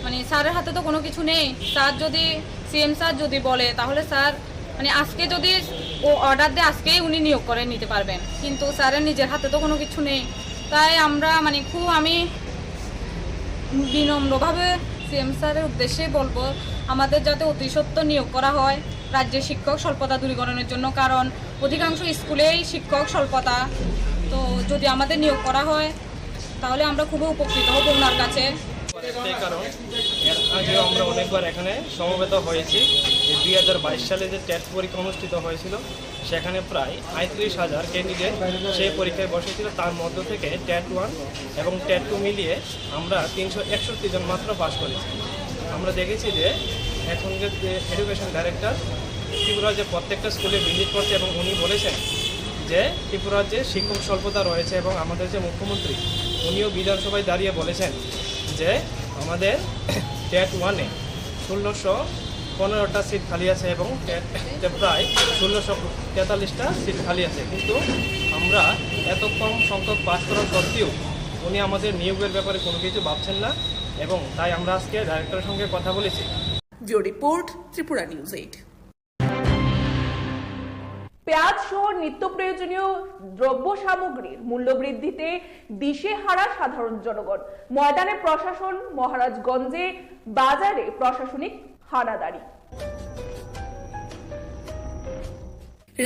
মানে স্যারের হাতে তো কোনো কিছু নেই। স্যার যদি, সিএম স্যার যদি বলে, তাহলে স্যার মানে আজকে যদি ও অর্ডার দেয়, আজকেই উনি নিয়োগ করে নিতে পারবেন, কিন্তু স্যারের নিজের হাতে তো কোনো কিছু নেই। তাই আমরা মানে খুব, আমি বিনম্রভাবে সিএম স্যারের উদ্দেশ্যে বলবো, আমাদের যাতে অতি সত্বর নিয়োগ করা হয় রাজ্যে শিক্ষক স্বল্পতা দূরীকরণের জন্য, কারণ অধিকাংশ স্কুলেই শিক্ষক স্বল্পতা। তো যদি আমাদের নিয়োগ করা হয়, তাহলে আমরা খুবই উপকৃত হব ওনার কাছে। একটাই কারণ, এর আগেও আমরা অনেকবার এখানে সমবেত হয়েছি যে দুই হাজার বাইশ সালে যে ট্যাট পরীক্ষা অনুষ্ঠিত হয়েছিল, সেখানে প্রায় পঁয়ত্রিশ হাজার ক্যান্ডিডেট সেই পরীক্ষায় বসেছিল। তার মধ্য থেকে ট্যাট ওয়ান এবং ট্যাট টু মিলিয়ে আমরা তিনশো একষট্টি জন মাত্র পাস করেছি। আমরা দেখেছি যে এখনকার যে এডুকেশন ডাইরেক্টর ত্রিপুরার যে প্রত্যেকটা স্কুলে ভিজিট করছে এবং উনি বলেছেন যে ত্রিপুরার যে শিক্ষক স্বল্পতা রয়েছে এবং আমাদের যে মুখ্যমন্ত্রী, উনিও বিধানসভায় দাঁড়িয়ে বলেছেন যে আমাদের ট্যাট ওয়ানে ষোলোশো পনেরোটা সিট খালি আছে এবং ট্যাটে প্রায় ষোলোশো তেতাল্লিশটা সিট খালি আছে, কিন্তু আমরা এত কম সংখ্যক পাস করা সত্ত্বেও উনি আমাদের নিয়োগের ব্যাপারে কোনো কিছু ভাবছেন না এবং তাই আমরা আজকে ডাইরেক্টরের সঙ্গে কথা বলেছি। Bureau report, Tripura news eight. পেঁয়াজ সহ নিত্য প্রয়োজনীয় দ্রব্য সামগ্রীর মূল্য বৃদ্ধিতে দিশেহারা সাধারণ জনগণ। ময়দানে প্রশাসন, মহারাজগঞ্জে বাজারে প্রশাসনিক হানাদারি।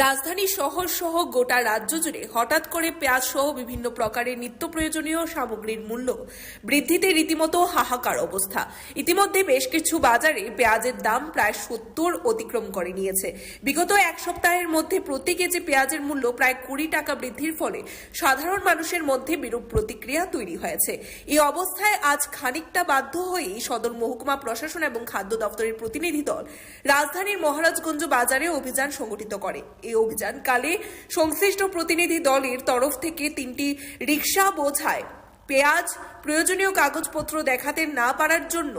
রাজধানী শহর সহ গোটা রাজ্য জুড়ে হঠাৎ করে পেঁয়াজ সহ বিভিন্ন প্রকারের নিত্য প্রয়োজনীয় সামগ্রীর মূল্য বৃদ্ধিতে রীতিমতো হাহাকার অবস্থা। ইতিমধ্যে বেশ কিছু বাজারে পেঁয়াজের দাম প্রায় সত্তর অতিক্রম করে নিয়েছে। বিগত এক সপ্তাহের মধ্যে প্রতি কেজি পেঁয়াজের মূল্য প্রায় কুড়ি টাকা বৃদ্ধির ফলে সাধারণ মানুষের মধ্যে বিরূপ প্রতিক্রিয়া তৈরি হয়েছে। এই অবস্থায় আজ খানিকটা বাধ্য হয়েই সদর মহকুমা প্রশাসন এবং খাদ্য দপ্তরের প্রতিনিধি দল রাজধানীর মহারাজগঞ্জ বাজারে অভিযান সংগঠিত করে। এই অভিযানকালে সংশ্লিষ্ট প্রতিনিধি দলের তরফ থেকে তিনটি রিক্সা বোঝায় পেঁয়াজ, প্রয়োজনীয় কাগজপত্র দেখাতে না পারার জন্য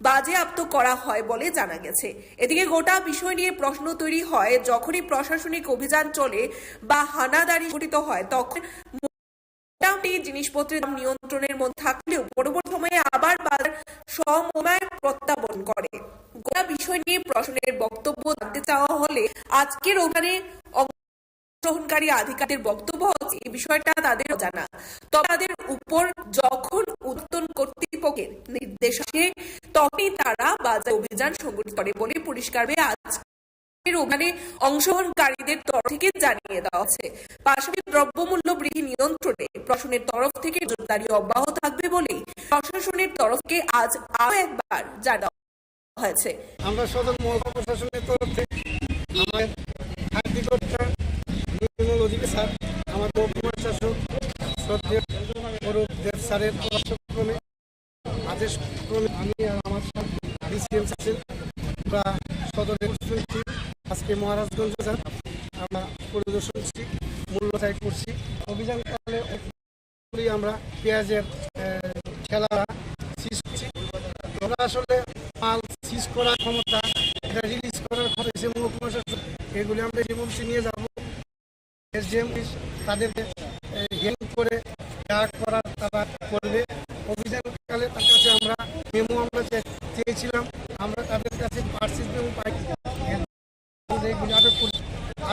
বাজেয়াপ্ত করা হয় বলে জানা গেছে। এদিকে গোটা বিষয় নিয়ে প্রশ্ন তৈরি হয়, যখনই প্রশাসনিক অভিযান চলে বা হানাদারি সংঘটিত হয়, তখন মোটামুটি জিনিসপত্রের দাম নিয়ন্ত্রণের মধ্যে থাকলেও পরবর্তী সময়ে আবার বাজার সমবায় প্রত্যাবর্তন করে। গোটা বিষয় নিয়ে প্রশাসনের বক্তব্য জানতে চাওয়া হলে আজকের অভিযানে অংশগ্রহণকারী আধিকারিকদের বক্তব্য হচ্ছে এই বিষয়টা তাদের অজানা। তবে তাদের উপর যখন ঊর্ধ্বতন কর্তৃপক্ষের নির্দেশ আসে, তখনই তারা বাজারে অভিযান সংগঠিত করে বলে পরিষ্কারভাবে আজ অভিযানে অংশগ্রহণকারীদের তরফ থেকে জানিয়ে দেওয়া হয়েছে। পাশাপাশি দ্রব্যমূল্য বৃদ্ধি নিয়ন্ত্রণে প্রশাসনের তরফ থেকে নজরদারি অব্যাহত থাকবে বলেই প্রশাসনের তরফ থেকে আজ আরও একবার জানানো হয়েছে। আমরা সদর মহকুমা প্রশাসনের তরফ থেকে আমাদের খাদ্যকর্তা নির্মল অধিকারী স্যার, আমার মহকুমা শাসক শ্রদ্ধেয় অরূপ দেব স্যারের পরামর্শক্রমে, আদেশক্রমে আমি আর আমার ডিসিএম স্যার বা সদর রেডক্রস টিম আজকে মহারাজগঞ্জ বাজার আমরা পরিদর্শন করছি, মূল্য যাচাই করছি। অভিযানকালে আমরা পেঁয়াজের, আহ, ঠেলা সিজ করছি। ওরা আসলে মাল সিজ করার ক্ষমতা, এটা রিলিজ করার ক্ষমতা, এসে মূল প্রশাসন এগুলি আমরা এসডিএমসি নিয়ে যাব। এসডিএম তাদেরকে, আহ, হেল্প করে যা করার তারা করবে। অভিযানকালে তার কাছে আমরা মেমো আমরা চে-, চেয়েছিলাম, আমরা তাদের কাছে পার্সেস মেমো পাই।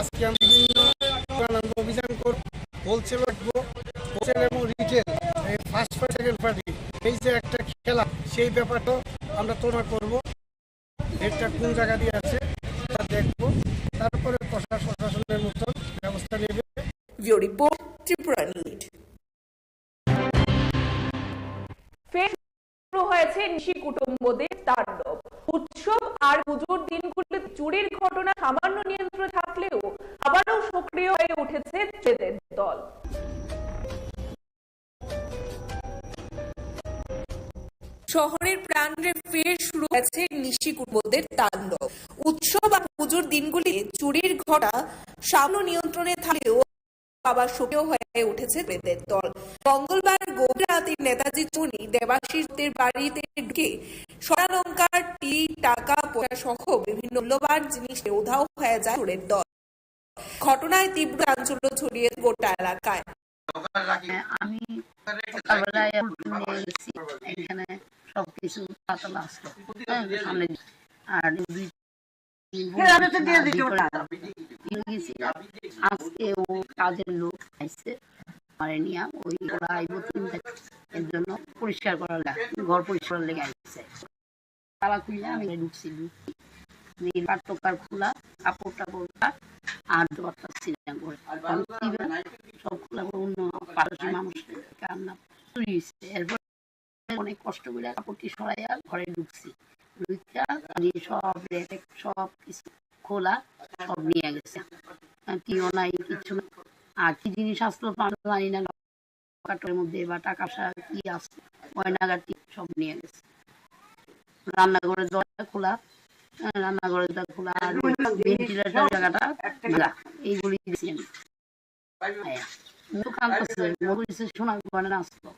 আজকে আমরা বিভিন্ন দোকান আমরা অভিযান করব, হোলসেল রাখবো, হোলসেল এবং রিটেল, এই ফার্স্ট পার্টি, সেকেন্ড পার্টি, এই যে একটা খেলা, সেই ব্যাপারটাও আমরা তৈরি করব। রেটটা কোন জায়গা দিয়ে আছে তা দেখবো, তারপরে প্রশাসন প্রশাসনের মতন ব্যবস্থা নেবে। ব্যুরো রিপোর্ট, ত্রিপুরা নিউজ। ফের শুরু হয়েছে নিশি কুটুম্বদের তাণ্ডব। উৎসব আর পুজোর দিনগুলিতে চুরির ঘটনা সামান্য নিয়ন্ত্রণে থাকলেও আবারও সক্রিয় হয়ে উঠেছে চোরের দল। শহরের প্রাণরে ফের শুরু হয়েছে নিশি কুটুম্বদের তাণ্ডব। উৎসব আর পুজোর দিনগুলিতে চুরির ঘটনা সামান্য নিয়ন্ত্রণে থাকলেও আবার সক্রিয় হয়ে উঠেছে চোরের দল। মঙ্গলবার গভীর রাতে নেতাজি চৌমুহনী দেবাশিসদের বাড়িতে ঢুকে স্বর্ণালংকার, টি, টাকা পয়সা সহ বিভিন্ন মূল্যবান জিনিস নিয়ে উধাও হয়ে যায় চোরের দল। ঘটনায় তীব্র চাঞ্চল্য ছড়িয়ে গোটা এলাকায়। আমি সকালবেলায় ফুল নিয়ে গেছি, এখানে সবকিছু তালা আছে, হ্যাঁ, সামনে। আর দুই তিন দিন গেছি, আজকে ও কাজের লোক আইছে, আমার নিয়ে ওই ওরা আইবো তিনটা, এর জন্য পরিষ্কার করার লেগে, ঘর পরিষ্কার লেগে আইছে। তালা খুলে আমি ঢুকছি, ঢুকছি। নীল পাট্টকার খোলা, কাপড় টাপড় খোলা, আর দরজা ছিঁড়া করে। কারণ কি বলে, সব খোলা করে অন্য পাড়ার মানুষ কান্না চুরি হয়েছে। এরপর অনেক কষ্ট করে কাপড়টি সরাইয়া ঘরে ঢুকছি। ঢুকিয়া আমি সব র‍্যাক, সব কিছু খোলা, সব নিয়ে গেছে। আর কিও নাই, কিচ্ছু নাই। আর কি জিনিস আসলো তো আমরা জানি না। কাঠের মধ্যে বা টাকা পয়সা কি আছে, গয়নাগাটি সব নিয়ে গেছে। রান্নাঘরের দরজা খোলা, হ্যাঁ, রান্নাঘরের দরজা খোলা, আর ভেন্টিলেটর জায়গাটা খোলা, এইগুলি দেখছি আমি। হ্যাঁ, মুখ কাঁপতেছে, মনে হচ্ছে সোনার গয়না আসতো।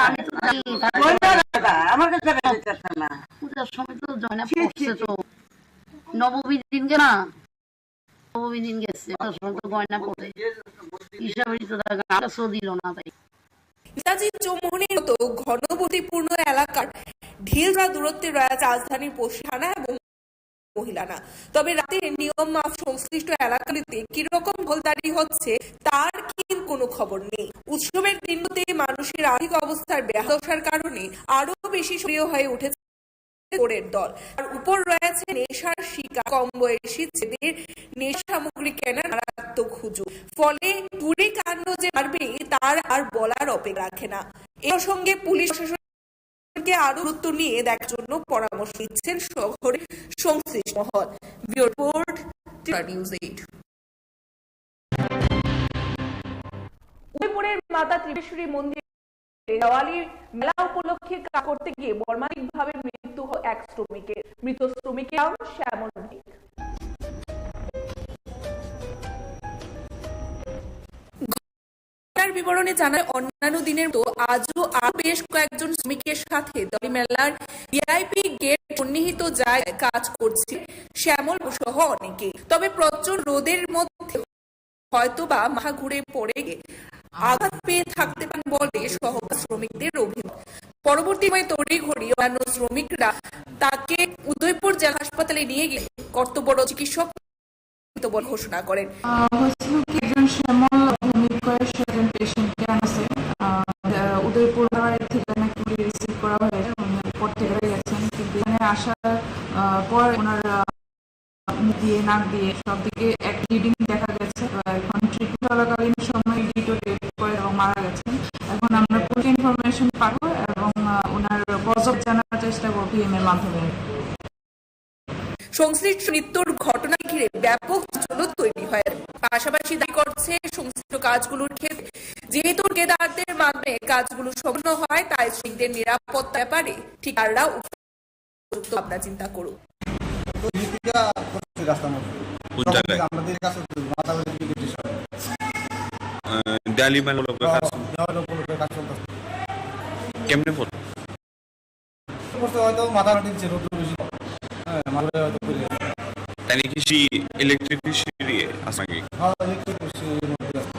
আমি তো জানি, তারপরে গয়না দাদা, আমার কাছে টাকা দিতে পারছে না। পূজার সময় তো গয়না ছি, ছি, পড়ছে ছি। তো, নবমীর দিনকে না, নবমীর দিন গেছে, তার সময় তো গয়না পড়ে। হিসাবে তো তার গানটা দিল না তাই। নেতাজি চৌমুহনীর মতো ঘনবসতিপূর্ণ এলাকার ঢিলরা দূরত্বে রয়েছে রাজধানীর পশ্চিম থানা এবং মহিলানা। তবে রাতে নিয়ম মাফ সংশ্লিষ্ট এলাকাগুলিতে কিরকম দখলদারি হচ্ছে তার কিন্তু কোনো খবর নেই। উৎসবের দিনগুলোতে মানুষের আর্থিক অবস্থার বেহাদশার কারণে আরো বেশি সক্রিয় হয়ে উঠেছে চোরের দল। আর উপর রয়েছে নেশার শিকার কম বয়সী ছেলেদের নেশা সামগ্রী কেনার মারাত্মক হুজুম। ফলে চুরি কাণ্ড যে বাড়বে তার আর বলার অপেক্ষা রাখে না। এ প্রসঙ্গে পুলিশ প্রশাসনকে আরো গুরুত্ব নিয়ে দেখার জন্য পরামর্শ দিচ্ছেন শহরের সংশ্লিষ্ট মহল। Bureau report, Tripura news eight. উদয়পুরের মাতা ত্রিপুরেশ্বরী মন্দিরে দেওয়ালির মেলা উপলক্ষে কাজ করতে গিয়ে মর্মান্তিকভাবে মৃত্যু হয় এক শ্রমিকের। মৃত শ্রমিকের নাম শ্যামল ভৌমিক। ঘটনার বিবরণে জানা যায়, অন্যান্য দিনের মতো আজও আরো বেশ কয়েকজন শ্রমিকের সাথে দেওয়ালি মেলার ভিআইপি গেট সন্নিহিত জায়গায় কাজ করছে শ্যামল সহ অনেকে। তবে প্রচুর রোদের মধ্যে হয়তোবা মাথা ঘুরে পড়ে গিয়ে আঘাত পেয়ে থাকতে পারেন বলে সহকারী শ্রমিকদের অভিমত। পরবর্তী সময়ে তড়িঘড়ি অন্যান্য শ্রমিকরা তাকে উদয়পুর জেলা হাসপাতালে নিয়ে গিয়ে কর্তব্যরত চিকিৎসক মৃত বলে ঘোষণা করেন। আহ, হয়েছিল কি, একজন শ্যামল ভৌমিক কয়েকশো একজন পেশেন্টকে আনছে। আহ, উদয়পুর থেকে নাকি রিসিভ করা হয়েছে, উনি পথে বেরিয়ে গেছেন। সংশ্লিষ্ট মৃত্যুর ঘটনা ঘিরে ব্যাপক চাঞ্চল্য তৈরি হয়। পাশাপাশি দাবি করছে সংশ্লিষ্ট কাজগুলোর ক্ষেত্রে যেহেতু ঠিকাদারদের মাধ্যমে কাজগুলো সম্পন্ন হয়, তাই শ্রমিকদের নিরাপত্তার ব্যাপারে ঠিকাদাররা উপযুক্ত ভাবনা চিন্তা করুক। তো ভিত্তিটা করছে রাস্তার মধ্যে। কোন তখন জায়গায়? থেকে আমাদের কাছে মাথা ব্যথা থেকে বেশি হয়। আহ, দেয়ালি মেলা উপলক্ষে কাজ। দেওয়াল উপলক্ষে কাজ চলতেছে। কেমনে পড়ে? পড়ছে হয়তো মাথা ফাটি দিচ্ছে, রোদ বেশি। হ্যাঁ, মাথায় হয়তো পড়ে গেছে। তাই নাকি সেই ইলেকট্রিসিটি দিয়ে আসে নাকি? হ্যাঁ, ইলেকট্রিসিটির মধ্যে আছে।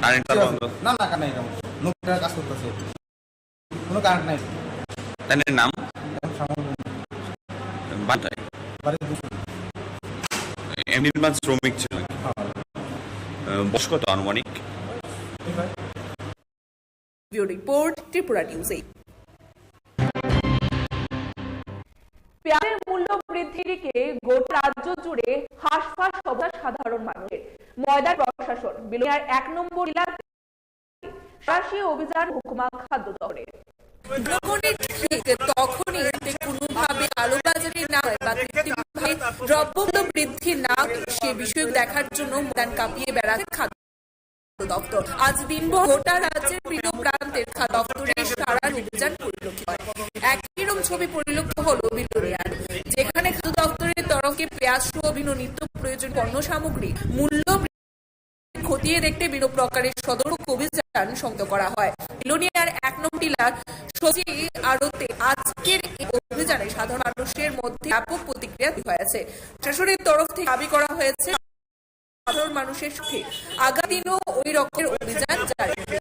কারেন্ট তার ঠিক আছে। বন্ধ? না, না, কারেন্ট নাই, কারেন্ট নাই। লোকটা কাজ করতেছে। কোনো কারেন্ট নাই। তাদের নাম? নাম সাগর মণ্ডল। বাড়ি? বাড়ি দুশো। এমনি নির্মাণ শ্রমিক ছিল নাকি? হ্যাঁ। আহ, বয়স কত আনুমানিক? ঠিক আছে। Bureau report, Tripura news eight. পেঁয়াজের মূল্য বৃদ্ধির দিকে গোটা রাজ্য জুড়ে হাঁসফাঁস অবস্থা সাধারণ মানুষের। ময়দান প্রশাসন, বিলোনিয়ার এক নম্বর টিলার সরাসরি অভিযান মহকুমা খাদ্য দপ্তরের। ভ্রমণের ঠিক তখনই যাতে কোনোভাবে কালোবাজারি না হয় বা কৃত্রিমভাবে দ্রব্যমূল্য বৃদ্ধি না হয়, সে বিষয়ে দেখার জন্য ময়দান কাঁপিয়ে বেড়াচ্ছে খাদ্য দপ্তর। আজ দিনভর গোটা রাজ্যের বিভিন্ন প্রান্তের খাদ্য দপ্তরের সারা অভিযান পরিলক্ষিত হয়। একই রকম ছবি পরিলক্ষিত হলো বিলোনিয়ায়, যেখানে খাদ্য দপ্তরের তরফে পেঁয়াজ সহ বিভিন্ন নিত্য প্রয়োজন পণ্য সামগ্রী মূল্য খতিয়ে দেখতে বিভিন্ন প্রকারের সতর্ক অভিযান সংযুক্ত করা হয়। বিলোনিয়ার এক নম্বর টিলার সবজি আড়তে আজকের এই অভিযানে সাধারণ মানুষের মধ্যে ব্যাপক প্রতিক্রিয়া তৈরি হয়েছে। প্রশাসনের তরফ থেকে দাবি করা হয়েছে সাধারণ মানুষের সাথে আগামী দিনও ওই রকমের অভিযান জারি থাকবে।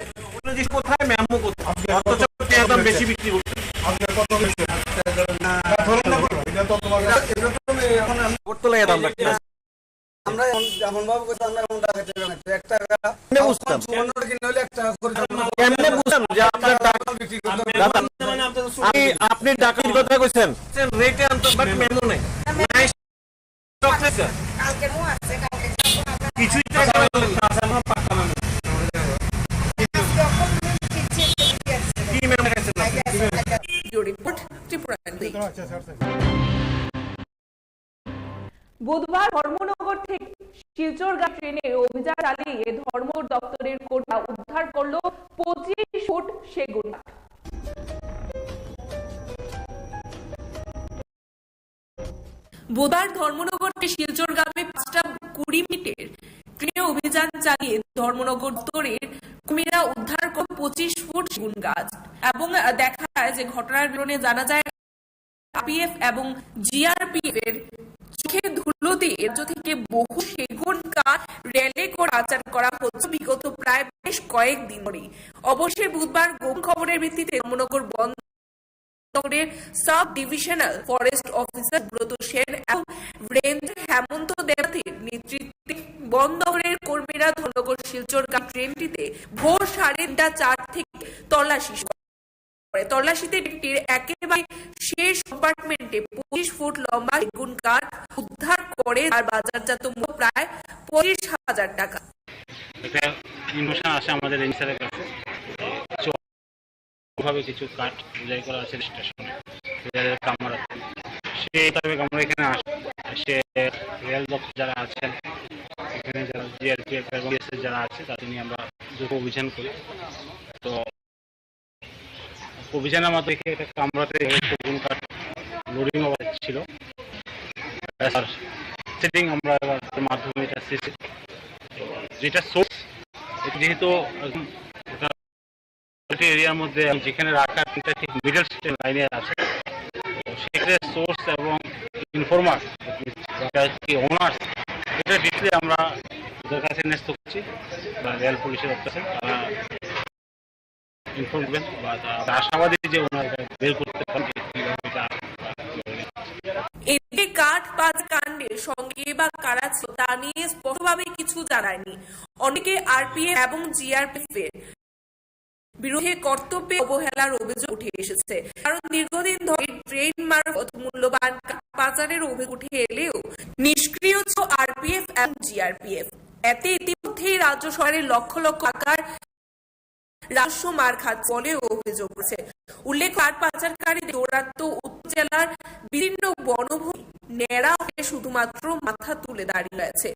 কোথায় ম্যামো কোথায়? অথচ পেঁয়াজ দাম বেশি বিক্রি করছে। এটা তো তোমার কাছে, এটা তো এখন আমি আগরতলায় দাম রাখতে আমরা এমন, এমন ভাবে করছি, আমরা এমন টাকা চাইলাম না। তো এক টাকা, কেমনে বুঝতাম? চুয়ান্ন টাকা কিনলে হলে এক টাকা করে দাম। কেমনে বুঝতাম যে আপনার টাকা বিক্রি করতে হবে? দাদা, আপনি, আপনি ডাকাতির কথা কইছেন? রেটে আনতো, বাট মেমো নাই। নাই, স্টক আছে। কিছুই তো করা হলো না, আছে, আমার পাক্কা মেমো। কি মেমো আছে? ব্যুরো রিপোর্ট, ত্রিপুরা নিউজ। বুধবার ধর্মনগর থেকে শিলচরগামী ট্রেনে অভিযান চালিয়ে ধর্ম দপ্তরের কর্মীরা উদ্ধার করল পঁচিশ ফুট সেগুন কাঠ। বুধবার ধর্মনগর থেকে শিলচরগামী পাঁচটা কুড়ি মিনিটের ট্রেনে অভিযান চালিয়ে ধর্মনগর দপ্তরের কর্মীরা উদ্ধার করে পঁচিশ ফুট সেগুন গাছ এবং, আহ, দেখা যায় যে ঘটনার বিবরণে জানা যায় আরপিএফ এবং জিআরপিএফ এর চোখে ধুলো দিয়ে রাজ্য থেকে বহু সেগুন কাঠ রেলে করে পাচার করা হচ্ছে বিগত প্রায় বেশ কয়েকদিন ধরেই। অবশেষে বুধবার গোপন খবরের ভিত্তিতে ধর্মনগর বন দপ্তরের সাব ডিভিশনাল ফরেস্ট অফিসার ব্রত সেন এবং রেঞ্জার হেমন্ত দেবনাথের নেতৃত্বে বন দপ্তরের কর্মীরা ধর্মনগর শিলচর ট্রেনটিতে ভোর সাড়ে তিনটা চার থেকে তল্লাশি শুরু করে। তল্লাশিতে ট্রেনটির একেবারে শেষ কম্পার্টমেন্টে পঁচিশ ফুট লম্বা সেগুন কাঠ উদ্ধার করে, যার বাজারজাত মূল্য প্রায় পঁচিশ হাজার টাকা। একটা ইনফরমেশন আসে আমাদের রেঞ্জারের কাছে, ওভাবে কিছু কাঠ বোঝাই করা আছে স্টেশনে, রেলের কামরাতে। সেই মোতাবেক আমরা এখানে আসি, এসে রেল দপ্তর যারা আছেন, এখানে যারা জিআরপিএফ এবং বিএসএফ যারা আছে, তাদের নিয়ে আমরা যৌথ অভিযান করি। তো অভিযানের মাধ্যমে একটা কামরাতে সেগুন কাঠ লোডিং ওভার ছিল। আর সেটিং আমরা এবার মাধ্যমে এটা সিসি, যেটা সোর্স, এটা যেহেতু একদম একটা এরিয়ার মধ্যে যেখানে রাখা, এটা ঠিক মিডল স্টেশন লাইনে আছে। তো সেক্ষেত্রে সোর্স এবং ইনফর্মার, যারা কি ওনার্স, এটা ডিটেইলসে আমরা ওদের কাছে ন্যস্ত করছি, বা রেল পুলিশের অফিসে, তারা ইনফর্ম করবেন বা তারা আশাবাদী যে ওনারা এটা বের করতে পারবেন, কিভাবে এটা। এদিকে কাঠ পাচার কাণ্ডের সঙ্গে বা কারা ছিল তা নিয়ে স্পষ্টভাবে কিছু জানায়নি। অনেকে আরপিএফ এবং জিআরপিএফ এর বিরুদ্ধে কর্তব্যে অবহেলার অভিযোগ উঠে এসেছে, কারণ দীর্ঘদিন ধরে ট্রেন মারফত মূল্যবান কাঠ পাচারের অভিযোগ উঠে এলেও নিষ্ক্রিয় ছিল আরপিএফ এবং জিআরপিএফ। এতে ইতিমধ্যেই রাজ্য সরকারের লক্ষ লক্ষ টাকার রাজস্ব মার খাচ্ছে বলেও অভিযোগ উঠেছে। উল্লেখ্য, কাঠ পাচারকারীদের দৌরাত্ম্য উত্তর জেলার বিদীর্ণ বনভূমি ন্যাড়া হয়ে শুধুমাত্র মাথা তুলে দাঁড়িয়ে আছে।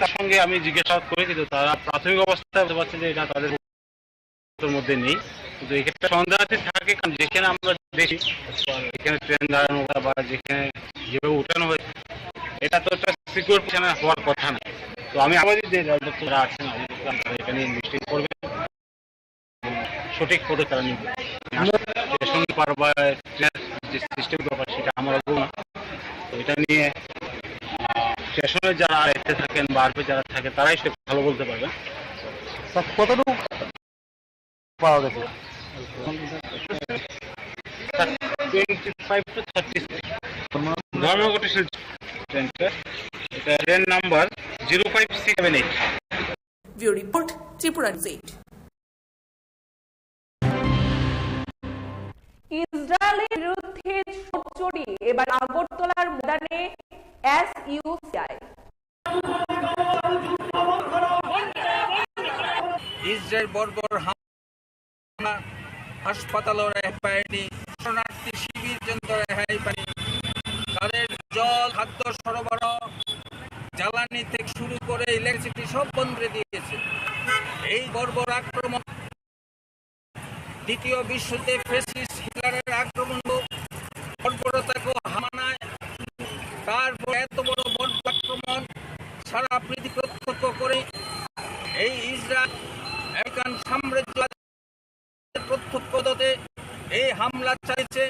তার সঙ্গে আমি জিজ্ঞাসাবাদ করি, কিন্তু তারা প্রাথমিক অবস্থায় বলতে পারছে যে এটা তাদের মধ্যে নেই। কিন্তু এক্ষেত্রে সন্দেহাতীত থাকে, কারণ যেখানে আমরা দেখি এখানে ট্রেন দাঁড়ানো বা যেখানে যেভাবে উঠানো হয়েছে, এটা তো একটা সিকিউর পজিশনে হওয়ার কথা না। তো আমি আবার যে রেল দপ্তর আছেন, আমি দেখলাম তারা এখানে ইনভেস্টিগেট করবেন, সঠিক পদক্ষেপ তারা নেবে। স্টেশন পার বা ট্রেনের যে সিস্টেম ব্যাপার, সেটা আমার অবগত না। তো এটা নিয়ে স্টেশনে যারা এসে থাকেন বা আরপি যারা থাকেন, তারাই সেটা ভালো বলতে পারবেন। স্যার, কতটুকু পাওয়া গেছে? Sir, twenty five to thirty six. ধর্মঘট শিলচর ট্রেন, স্যার। এটা train number zero five six seven eight. Bureau report, Tripura news eight. ইসরায়েলের বিরুদ্ধে চোরাচুরি, এবার আগরতলার ময়দানে এসইউসিআই। ইসরায়েল বর্বর হামলা, হাসপাতালও রেহাই পায়নি, শরণার্থী শিবির পর্যন্ত রেহাই পায়নি। তাদের জল, খাদ্য সরবরাহ, জ্বালানি থেকে শুরু করে ইলেকট্রিসিটি সব বন্ধ করে দিয়েছে। এই বর্বর আক্রমণ দ্বিতীয় বিশ্বযুদ্ধে ফ্যাসিস্ট হিটলারের আক্রমণ হোক, বর্বরতাকে হামানায়, তারপর এত বড় বর্বর আক্রমণ সারা পৃথিবী প্রত্যক্ষ করে। এই ইসরায়েল আমেরিকান সাম্রাজ্য প্রত্যক্ষ দতে এই হামলা চালিয়েছে,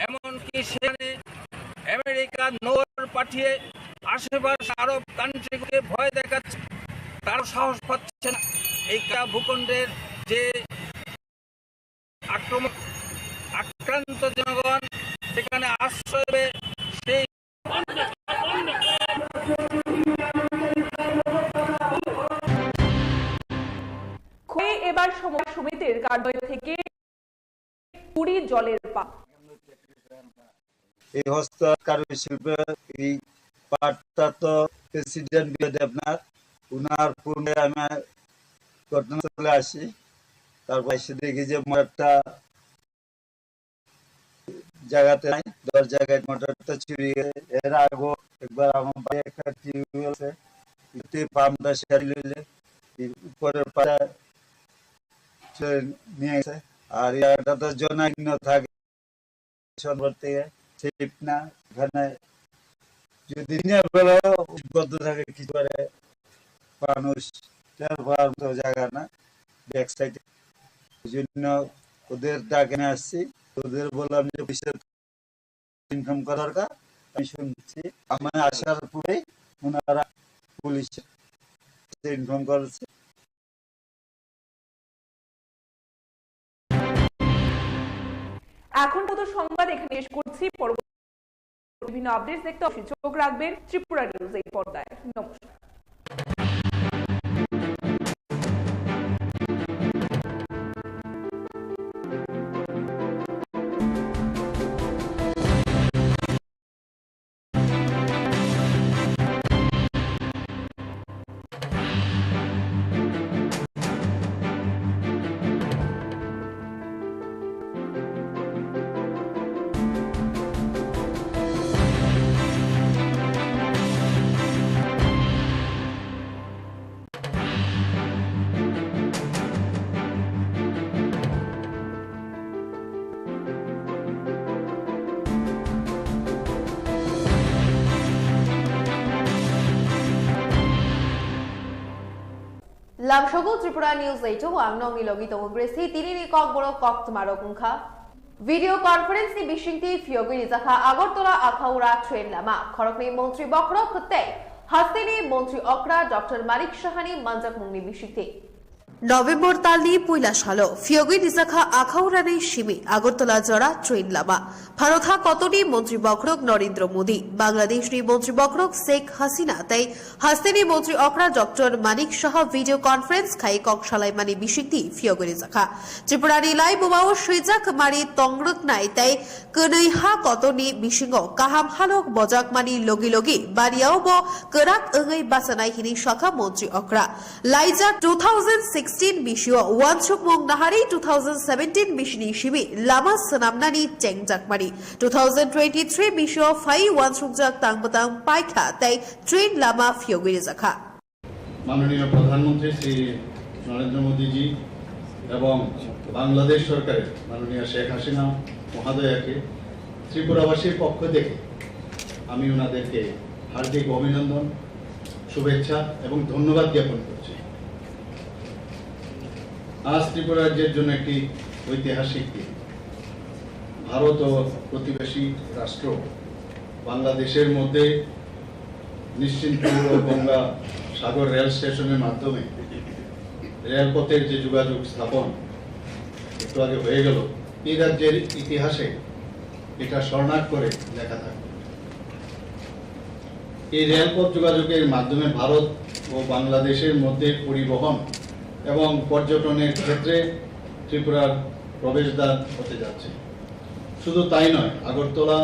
এমনকি সেখানে আমেরিকা নৌবহর পাঠিয়ে আশেপাশে আরব কান্ট্রিগুলোকে ভয় দেখাচ্ছে। তারা সাহস পাচ্ছে না এই কা-, ভূখণ্ডের যে আক্রমণ, আক্রান্ত জনগণ সেখানে আশ্রয় পেয়ে সেই খোয়াই এবার সমবায় সমিতির কার্যালয় থেকে কুড়ি জলের পাম্প। এই হস্ত কারুশিল্প, এই পাটটা তো প্রেসিডেন্ট বিজয় দেবনাথ, উনার পূর্বে আমি ঘটনাস্থলে আসি। তারপর এসে দেখি যে মোটরটা জায়গাতে নাই, দশ জায়গায় মোটরটা চুরি হয়ে। এর আগেও একবার আমার বাড়ি একটা টিউবওয়েল আছে, এতে পাম্পটা সেরে লইলে এই উপরের পাটা নিয়ে গেছে। আর এই জায়গাটা তো জনাকীর্ণ থাকে, সম্পর্কে সেফ না। এখানে যদি দিনের বেলা বন্ধ থাকে, কিছু করে মানুষ টের পাওয়ার মতো জায়গা না, ব্যাক সাইডে। ওই জন্য ওদের ডাকে নিয়ে আসছি, ওদের বললাম যে পুলিশের ইনফর্ম করা দরকার। আমি শুনছি, আমি আসার পরে ওনারা পুলিশ ইনফর্ম করেছে। এখন মতো সংবাদ এখানে শেষ করছি। পরবর্তী বিভিন্ন আপডেটস দেখতে অবশ্যই চোখ রাখবেন ত্রিপুরা নিউজ এই পর্দায়। নমস্কার। Lamsogo Tripura News eight o ang nokni logi tongo Gracie. Tinini kokborok koktwmarok wngkha. Video conference ni bisingtwi phiyogwi rijakha Agartala Akhaura train lama. Khoroknwi montri bokhorok tei hasteni montri okra Doctor Manik Sahani manjakmungni bisingtwi. November talni puila salo phiyogwi rijakha Akhaurani simi Agartala jora train lama. Bharat ha kotorni montri bokhorok Narendra Modi, Bangladeshni montri bokhorok Sheikh Hasina tei hasteni montri okra Doctor Manik Saha video conference khai kok salaimani bisingtwi phiyogwi rijakha. Tripurani lai bumao swijak mari tongrwknai tei kwnwi ha kotorni bisingo kaham halok bojakmani logi logi bariao bo kwrak wngwi bachanai hwnwi sakha montri okra. Laijak two thousand six sixteen bisio uansukmung naharwi two thousand seventeen bisini simi lama swnamnani chengjakmani two thousand twenty-three bisio phai uansukjak tang bwtang paikha tei train lama phiyogwi rijakha. মাননীয় প্রধানমন্ত্রী শ্রী নরেন্দ্র মোদীজি এবং বাংলাদেশ সরকারের মাননীয় শেখ হাসিনা মহোদয়াকে ত্রিপুরাবাসীর পক্ষ থেকে আমি ওনাদেরকে হার্দিক অভিনন্দন, শুভেচ্ছা এবং ধন্যবাদ জ্ঞাপন করছি। আজ ত্রিপুরা রাজ্যের জন্য একটি ঐতিহাসিক দিন। ভারত ও প্রতিবেশী রাষ্ট্র বাংলাদেশের মধ্যে নিশ্চিন্তপুর ও গঙ্গা সাগর রেল স্টেশনের মাধ্যমে রেলপথের যে যোগাযোগ স্থাপন একটু আগে হয়ে গেল, এই রাজ্যের ইতিহাসে এটা স্বর্ণাক্ষরে লেখা থাকবে। এই রেলপথ যোগাযোগের মাধ্যমে ভারত ও বাংলাদেশের মধ্যে পরিবহন এবং পর্যটনের ক্ষেত্রে ত্রিপুরার প্রবেশদ্বার হতে যাচ্ছে। শুধু তাই নয়, আগরতলা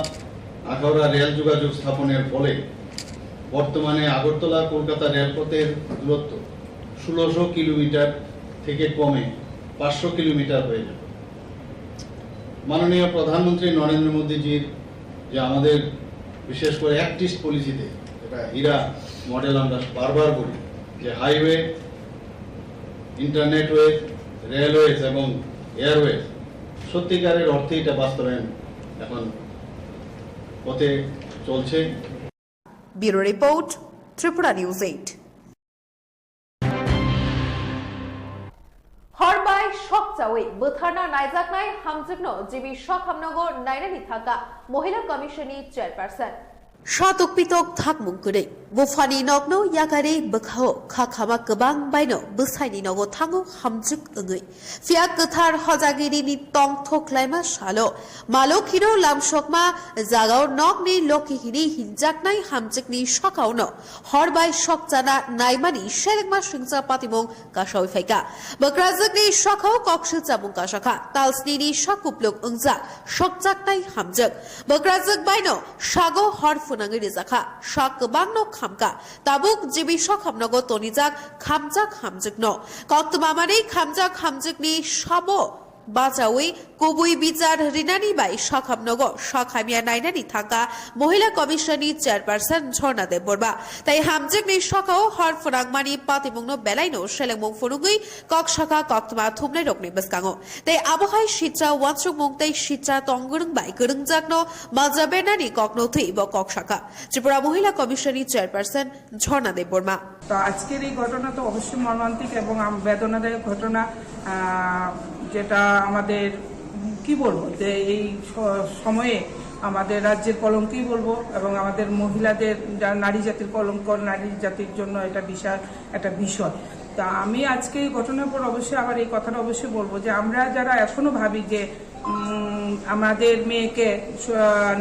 আখাউড়া রেল যোগাযোগ স্থাপনের ফলে বর্তমানে আগরতলা কলকাতা রেলপথের দূরত্ব ষোলোশো কিলোমিটার থেকে কমে পাঁচশো কিলোমিটার হয়ে যাবে। মাননীয় প্রধানমন্ত্রী নরেন্দ্র মোদীজির যে আমাদের বিশেষ করে অ্যাক্ট ইস্ট পলিসিতে, এটা হীরা মডেল আমরা বারবার বলি, যে হাইওয়ে, ইন্টারনেটওয়ে, রেলওয়েজ এবং এয়ারওয়েজ, সত্যিকারের অর্থে এটা বাস্তবায়ন এখন পথে চলছে। Bureau Report, Tripura News eight. Hor bai sok chawi bwtharna naijaknai hamjwkno G B Sokhamnogo nainani thangkha Mohila Commission ni Chairperson. Satok pitok thakmung kwrwi. Buphani nokno yakarwi bwkhao kha khama kwbang baino bwsaini nogo thango hamjwk wngwi. Phiya kwthar hojagirini tongthok laima salo Malokhino lamsokma jagao nokni lokhi hini hinjaknai hamjwkni sakaono hor bai sok chana naimani selengma singcha patimung kasawi phaikha. Bwkrajwkni sakao kok swchamung kasakha. Talsnini sak kupluk wngjak sokjaknai hamjwk. Bwkrajwk baino sago hor phwnangwi rijakha. Sak kwbangno khamkha. Tabuk G B Sokhamnogo tonijak khamjak hamjwkno. Koktwma manwi khamjak hamjwkni sabo bachawi kubui bichar rinani bai Sokhamnogo sak hamya nainani thangkha Mohila Commission ni Chairperson Jhorna Debbarma. Tei hamjwkni sakao hor phwnangmani patimungno belaino selengmung phunugwi kok sakha koktwma thumnairokni bwskango. Tei abohai sitra uansukmung tei sitra tongwrwng bai kwrwngjakno malja bernani kokno thwi bo kok sakha Tripura Mohila Commission ni Chairperson Jhorna Debbarma. তো আজকের এই ঘটনা তো অবশ্যই মর্মান্তিক এবং আম-, বেদনাদায়ক ঘটনা, আহ, যেটা আমাদের, উম, কি বলবো, যে এই স-, সময়ে আমাদের রাজ্যের কলঙ্কই বলবো এবং আমাদের মহিলাদের, যা-, নারী জাতির কলঙ্ক, নারী জাতির জন্য এটা বিশাল একটা বিষয়। তা আমি আজকে এই ঘটনার পর অবশ্যই আবার এই কথাটা অবশ্যই বলবো যে আমরা যারা এখনো ভাবি যে উম, আমাদের মেয়েকে স-,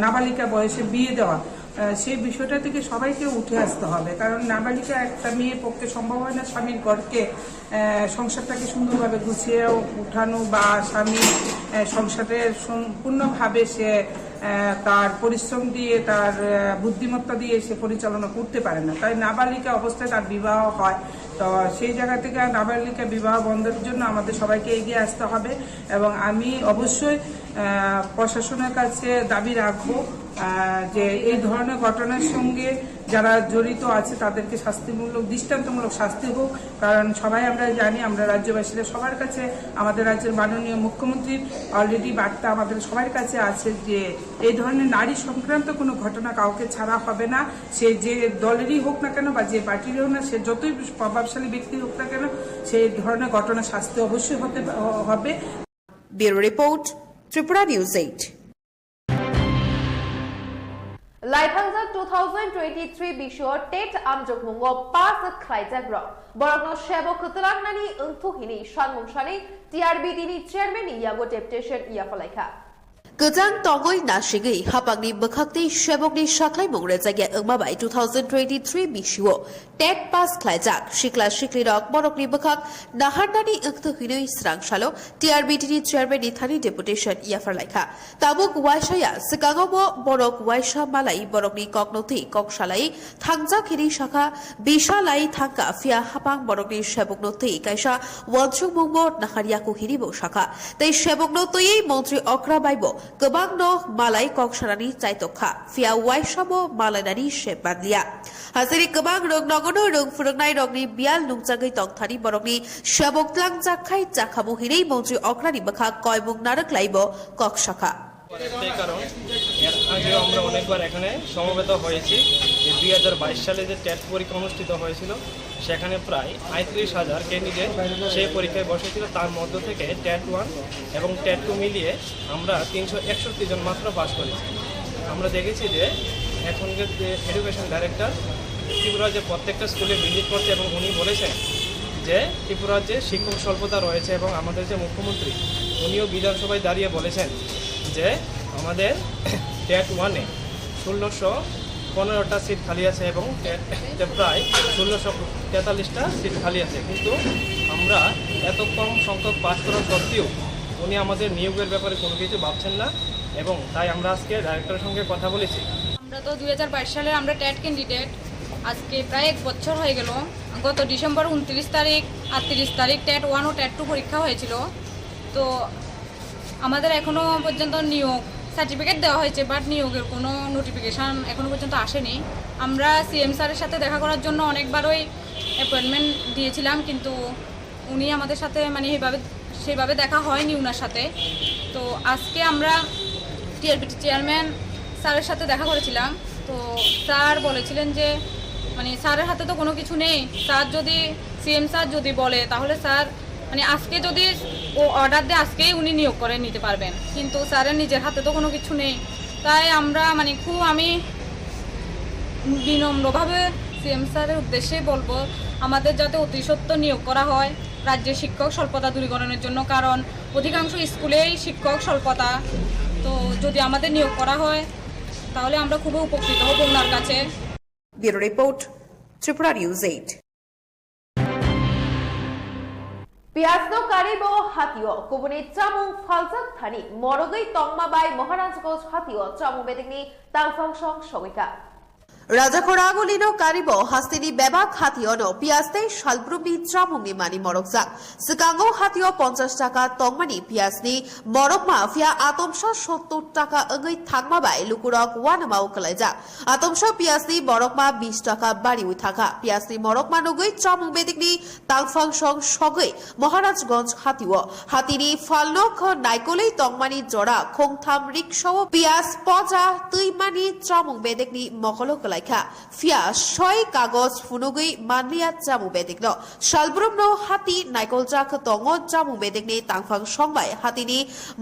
নাবালিকা বয়সে বিয়ে দেওয়া, আহ, সেই বিষয়টা থেকে সবাইকে উঠে আসতে হবে। কারণ নাবালিকা একটা মেয়ের পক্ষে সম্ভব হয় না স্বামীর ঘরকে, আহ, সংসারটাকে সুন্দরভাবে গুছিয়ে উঠানো বা স্বামী, আহ, সংসারের সম্পূর্ণভাবে সে, আহ, তার পরিশ্রম দিয়ে, তার, আহ, বুদ্ধিমত্তা দিয়ে সে পরিচালনা করতে পারে না। তাই নাবালিকা অবস্থায় তার বিবাহ হয়। তো সেই জায়গা থেকে নাবালিকা বিবাহ বন্ধের জন্য আমাদের সবাইকে এগিয়ে আসতে হবে এবং আমি অবশ্যই, আহ, প্রশাসনের কাছে দাবি রাখবো, আহ, যে এই ধরনের ঘটনার সঙ্গে যারা জড়িত আছে তাদেরকে শাস্তিমূলক, দৃষ্টান্তমূলক শাস্তি হোক। কারণ সবাই আমরা জানি, আমরা রাজ্যবাসীরা সবার কাছে, আমাদের রাজ্যের মাননীয় মুখ্যমন্ত্রীর already বার্তা আমাদের সবার কাছে আছে যে এই ধরনের নারী সংক্রান্ত কোনো ঘটনা কাউকে ছাড়া হবে না। সে যে দলেরই হোক না কেন বা যে পার্টিরই হোক না, সে যতই প্রভাবশালী ব্যক্তি হোক না কেন, সেই ধরনের ঘটনা শাস্তি অবশ্যই হতে হবে। Bureau Report, Tripura News eight. Laithangjak two thousand twenty-three bisio TET amjokmungo pass khlaijak rok borokno sebo kwtwlangnani wngthuk hini sanmung sani T R B D ni chairman ni yago deputation yaphalaikha. Kwchang tongwi nasigwi hapangni bwkhakni sebokni saklaimung rwjakya wngma bai two thousand twenty-three bisio TET pass khlaijak sikla siklirok borokni bwkhak naharnani wngthok hinwi swrang salo T R B T ni chairman ni thani deputation yapharlaikha. Tabuk waisaya swkango bo borok waisa malai borokni kokno twi kok salai thangjak hinwi sakha, bisa lai thangkha, phiya hapang borokni sebokno twi kaisa uansukmungbo naharyaku hinwibo sakha. Tei sebokno twiwi montri okra baibo kwbangno malai kok sanani chaitok kha, phiya waisamo malainani se manliya. Hasiri kwbang rwng nogono rwng phwrwngnairokni biyal nungjagwi tongthani borokni sebok tlangjak khai chakhamu hinwi montri okrani bwkha koimung narwk laibo kok sakha. সেই কারণ এর আগেও আমরা অনেকবার এখানে সমবেত হয়েছি। যে দুই হাজার বাইশ সালে যে টেট পরীক্ষা অনুষ্ঠিত হয়েছিল, সেখানে প্রায় পঁয়ত্রিশ হাজার ক্যান্ডিডেট সেই পরীক্ষায় বসেছিল। তার মধ্য থেকে টেট ওয়ান এবং টেট টু মিলিয়ে আমরা তিনশো একষট্টি জন মাত্র পাস করেছি। আমরা দেখেছি যে এখনকার যে এডুকেশন ডাইরেক্টর ত্রিপুরা যে প্রত্যেকটা স্কুলে ভিজিট করছে এবং উনি বলেছেন যে ত্রিপুরার যে শিক্ষক স্বল্পতা রয়েছে এবং আমাদের যে মুখ্যমন্ত্রী, উনিও বিধানসভায় দাঁড়িয়ে বলেছেন যে আমাদের টেট ওয়ানে ষোলোশো পনেরোটা সিট খালি আছে এবং টেটে প্রায় ষোলোশো তেতাল্লিশটা সিট খালি আছে। কিন্তু আমরা এত কম সংখ্যক পাস করা সত্ত্বেও উনি আমাদের নিয়োগের ব্যাপারে কোনো কিছু ভাবছেন না এবং তাই আমরা আজকে ডাইরেক্টরের সঙ্গে কথা বলেছি। আমরা তো দুই হাজার বাইশ সালের আমরা টেট ক্যান্ডিডেট। আজকে প্রায় এক বছর হয়ে গেল। গত ডিসেম্বর ঊনত্রিশ তারিখ, আটত্রিশ তারিখ টেট ওয়ান ও টেট টু পরীক্ষা হয়েছিল। তো আমাদের এখনো পর্যন্ত নিয়োগ সার্টিফিকেট দেওয়া হয়েছে, বাট নিয়োগের কোনো নোটিফিকেশন এখনো পর্যন্ত আসেনি। আমরা সিএম স্যারের সাথে দেখা করার জন্য অনেকবারই অ্যাপয়েন্টমেন্ট দিয়েছিলাম, কিন্তু উনি আমাদের সাথে মানে এইভাবে, সেইভাবে দেখা হয়নি ওনার সাথে। তো আজকে আমরা টিআরবিটি চেয়ারম্যান স্যারের সাথে দেখা করেছিলাম। তো স্যার বলেছিলেন যে মানে স্যারের হাতে তো কোনো কিছু নেই, স্যার যদি, সিএম স্যার যদি বলে, তাহলে স্যার মানে আজকে যদি ও অর্ডার দেয়, আজকেই উনি নিয়োগ করে নিতে পারবেন, কিন্তু স্যারের নিজের হাতে তো কোনো কিছু নেই। তাই আমরা মানে খুব, আমি বিনম্রভাবে সিএম স্যারের উদ্দেশ্যে বলবো, আমাদের যাতে অতি সত্বর নিয়োগ করা হয় রাজ্যে শিক্ষক স্বল্পতা দূরীকরণের জন্য, কারণ অধিকাংশ স্কুলেই শিক্ষক স্বল্পতা। তো যদি আমাদের নিয়োগ করা হয়, তাহলে আমরা খুবই উপকৃত হব ওনার কাছে। Bureau report, Tripura News eight. Piyasno karibo hatio kubuni chamung phaljak thani morogwi tongma bai Maharajganj hatio chamung bedekni tangphang song sogwikha. Rajakhor agulino karibo hasteni bebak hationo piyas tei salbrumni chamungni mani morokjak. Swkango hatio ponchash taka tongmani piyasni morokma phiya atomsa sottor taka wngwi thangma bai lukurok uanamao kwlaijak. Atomsa piyasni morokma bish taka bariwi thangkha. Piyasni morokma nugwi chamung bedekni tangphang song sogwi Maharajganj hatio. Hatini phalno kho naikolwi tongmani jora khongtham riksao piyas poja twimani chamung bedekni mokolo kwlaikha. Phiya soi kagoj phunugwi manliya chamung bedekno. Salbrumno hati naikoljak tongo chamung bedekni tangphang songbai hatini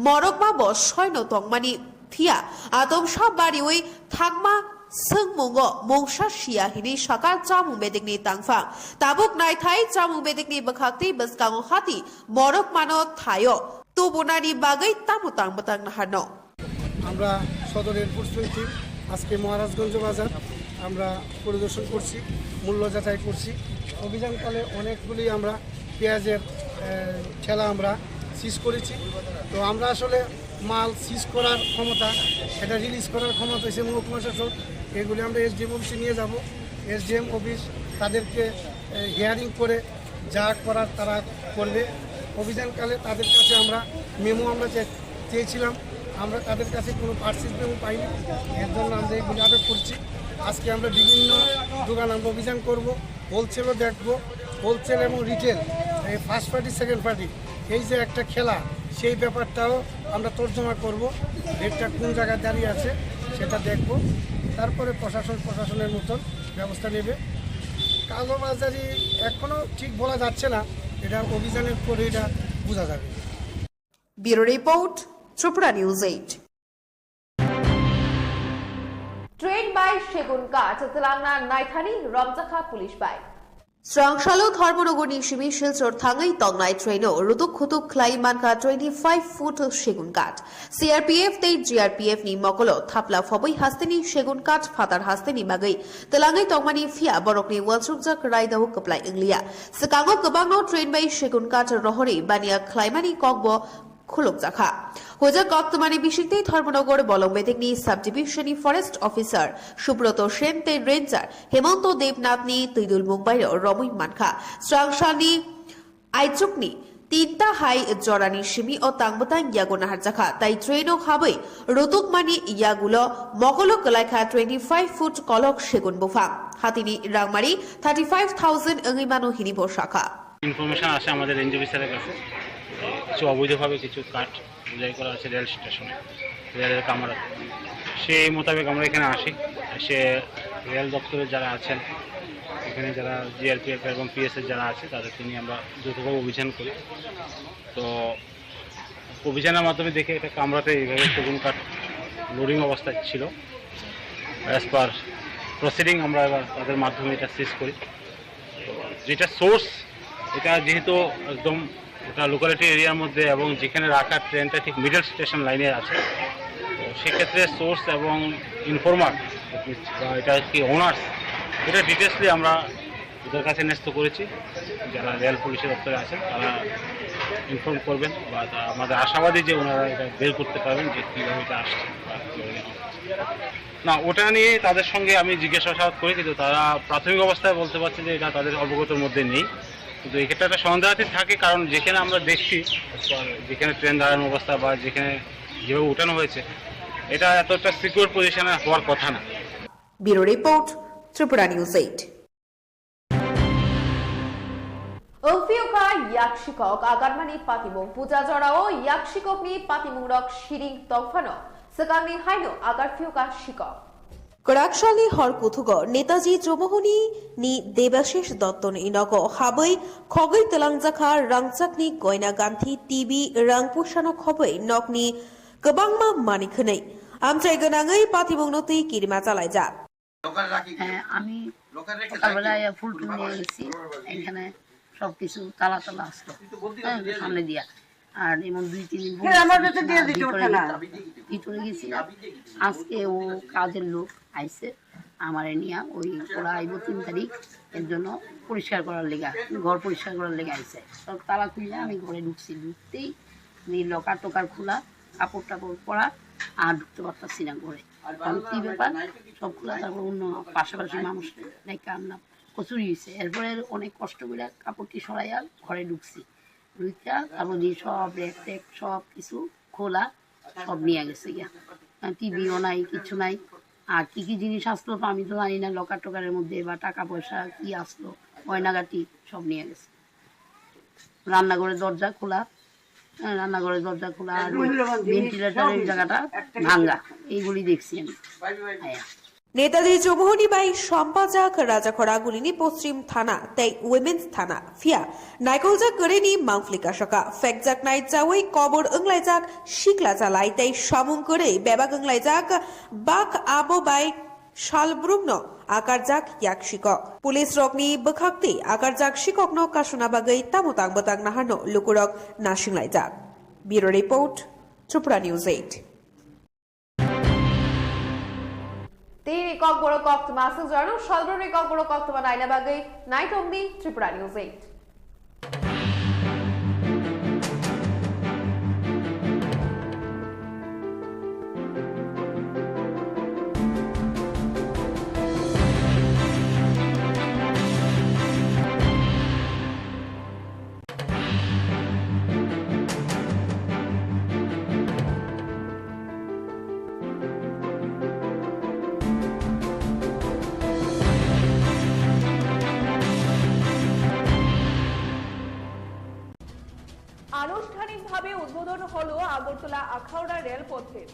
morokma bo soino tongmani phiya atomsa bariwi thangma swngmungo mungsa siya hinwi sakha chamung bedekni tangphang. Tabuk naithai chamung bedekni bwkhaktwi bwskango hati morokmano thaio tubunani bagwi tamo tang bwtang naharno. আমরা সদর air force team আজকে মহারাজগঞ্জ বাজার আমরা পরিদর্শন করছি, মূল্য যাচাই করছি। অভিযানকালে অনেকগুলি আমরা পেঁয়াজের, আহ, ঠেলা আমরা সিজ করেছি। তো আমরা আসলে মাল সিজ করার ক্ষমতা, এটা রিলিজ করার ক্ষমতা হচ্ছে মহকুমা শাসক। এগুলি আমরা এসডিএম অফিসে নিয়ে যাব। এসডিএম অফিস তাদেরকে, আহ, হিয়ারিং করে যা করার তারা করবে। অভিযানকালে তাদের কাছে আমরা মেমো আমরা চে-, চেয়েছিলাম, আমরা তাদের কাছে কোনো পার্সেস মেমো পাইনি, এর জন্য আমরা এগুলি আটক করছি। আজকে আমরা বিভিন্ন দোকান আমরা অভিযান করব, হোলসেলও দেখব, হোলসেল এবং রিটেল, এই ফার্স্ট পার্টি, সেকেন্ড পার্টি, এই যে একটা খেলা, সেই ব্যাপারটাও আমরা তর্জমা করব। রেটটা কোন জায়গায় দাঁড়িয়ে আছে সেটা দেখব, তারপরে প্রশাসন প্রশাসনের মতন ব্যবস্থা নেবে। কালোবাজারি এখনো ঠিক বলা যাচ্ছে না, এটা অভিযানের পরে এটা বোঝা যাবে। Bureau report, Tripura News eight. Train bai Segun Ghat twlangna naithani romjakha police bai. Srangsalo Dharmonogorni simi Silchar thangwi tongnai traino rutuk khutuk khlai mankha twenty five foot segun kath. C R P F tei G R P F ni mokolo thapla phobwi hasteni segun kath phatar hasteni bagwi twlangwi tongmani, phiya borokni uansukjak raidao kwplai wngliya. Swkango kwbangno train bai segun kath rohorwi baniya khlaimani kokbo khulukjakha. Hojak koktwmani bisingtwi Dharmanagar Bolong Bedekni subdivision ni forest officer Subroto Sen tei ranger Hemonto Debnath ni twidul mungbai romwi mankha. Srangsalni aichukni tinta hai jorani simi o tangbwtang yago naharjakha, tai traino habwi rutukmani yagulo mokolo kwlaikha twenty five foot kolok segun buphang. Hatini rangmari thirty five thousand wngwi mano hini bo sakha. Information আসে আমাদের রেঞ্জ অফিসারের কাছে, কিছু অবৈধভাবে কিছু কাঠ বোঝাই করা আছে রেল স্টেশনে, রেলের কামরাতে। সেই মোতাবেক আমরা এখানে আসি, এসে রেল দপ্তরে যারা আছেন, এখানে যারা জিআরপিএফ এবং পিএসএফ যারা আছে, তাদেরকে নিয়ে আমরা যৌথভাবে অভিযান করি। তো অভিযানের মাধ্যমে দেখে একটা কামরাতে এইভাবে সেগুন কাঠ লোডিং অবস্থায় ছিল। অ্যাজ পার প্রসিডিং আমরা এবার তাদের মাধ্যমে এটা সিজ করি। যেটা সোর্স, এটা যেহেতু একদম ওটা লোকালিটি এরিয়ার মধ্যে এবং যেখানে রাখা ট্রেনটা ঠিক মিডল স্টেশন লাইনে আছে, তো সেক্ষেত্রে সোর্স এবং ইনফর্মার বা এটা কি ওনার্স, এটা ডিটেলসলি আমরা ওদের কাছে ন্যস্ত করেছি। যারা রেল পুলিশের দপ্তরে আছেন, তারা ইনফর্ম করবেন বা তা-, আমাদের আশাবাদী যে ওনারা এটা বের করতে পারবেন যে কীভাবে এটা আসছে বা কীভাবে নেওয়া হচ্ছে। না, ওটা নিয়ে তাদের সঙ্গে আমি জিজ্ঞাসাবাদ করি, কিন্তু তারা প্রাথমিক অবস্থায় বলতে পারছে যে এটা তাদের অবগতর মধ্যে নেই। কিন্তু এক্ষেত্রে একটা সন্দেহাতীত থাকে, কারণ যেখানে আমরা দেখছি, যেখানে ট্রেন দাঁড়ানোর অবস্থা বা যেখানে যেভাবে উঠানো হয়েছে, এটা এতটা সিকিউর পজিশনে হওয়ার কথা না। Bureau Report, Tripura News eight. Wngphiyokha yak sikok agarmani patimung. Puja jorao yak sikokni patimungrok siring tongphano swkangni haino agarphiyokha sikok. Kwraksalni hor kuthugo Netaji Chowmuhani ni Debashish Dotto ni nogo habwi khogwi twlangjakha rangchakni goina ganthi, T V, rang pusano khobwi nokni kwbangma manwi khwnwi amchai gwnangwi patimungno twi kirima chalaijak. হ্যাঁ, আমি সকালবেলায় ফুল টুল নিয়ে গেছি, এখানে সবকিছু তালা তালা আসলো, হ্যাঁ, সামনে দিয়া। আর এমন দুই তিন দিন পরে হ্যাঁ, আমার কাছে দিয়ে দিতে ভিতরে পারছে না। গেলাম, ভিতরে গেছিলাম। আজকে ও কাজের লোক আইছে, আমারে নিয়ে ওই ওরা আইবো তিন তারিখ, এর জন্য পরিষ্কার করার লেগে, ঘর পরিষ্কার করার লেগে আইছে। তো তালা খুললে আমি ঘরে ঢুকছি, ঢুকতেই এই লকার টকার খোলা, কাপড় টাপড় পরা, আর ঢুকতে পারতাছি না ঘরে। আমি কি ব্যাপার? সব খোলা, তারপর অন্য পাশাপাশি মানুষ ডেকে আনলাম। কচুরি হয়েছে। এরপরে অনেক কষ্ট করে কাপড়টি সরাইয়া ঘরে ঢুকছি। ঢুকিয়া তারপর দিয়ে সব র‍্যাক ট্যাক সব কিছু খোলা, সব নিয়ে গেছে গিয়া। আর টিভিও নাই, কিচ্ছু নাই। আর কি কি জিনিস আসলো তো আমি তো জানি না, লকার টকারের মধ্যে বা টাকা পয়সা কি আসলো, গয়নাগাটি সব নিয়ে গেছে। রান্নাঘরের দরজা খোলা, হ্যাঁ, রান্নাঘরের দরজা খোলা আর ওই ভেন্টিলেটরের জায়গাটা ভাঙা, এইগুলি দেখছি আমি। হ্যাঁ। Netaji Chowmuhani bai sampajak Rajakhora Gulini Poschim Thana tei Women's Thana, phiya naikoljak kwrwini mangpli kasaka phekjaknai chawi kobor wnglaijak sikla chalai tei samung kwrwi bebak wnglaijak bak abo bai Salbrumno akarjak yak sikok. Police rokni bwkhaktwi akarjak sikokno kasuna bagwi tamo tang bwtang naharno lukurok nasinglaijak. Bureau Report, Tripura News eight. Tini kokborok koktwma aswk jorano Salbrumni kokborok koktwma naina bagwi naitongdi Tripura News eight. আনুষ্ঠানিকভাবে উদ্বোধন হলো আগরতলা আখাউড়া রেলপথের।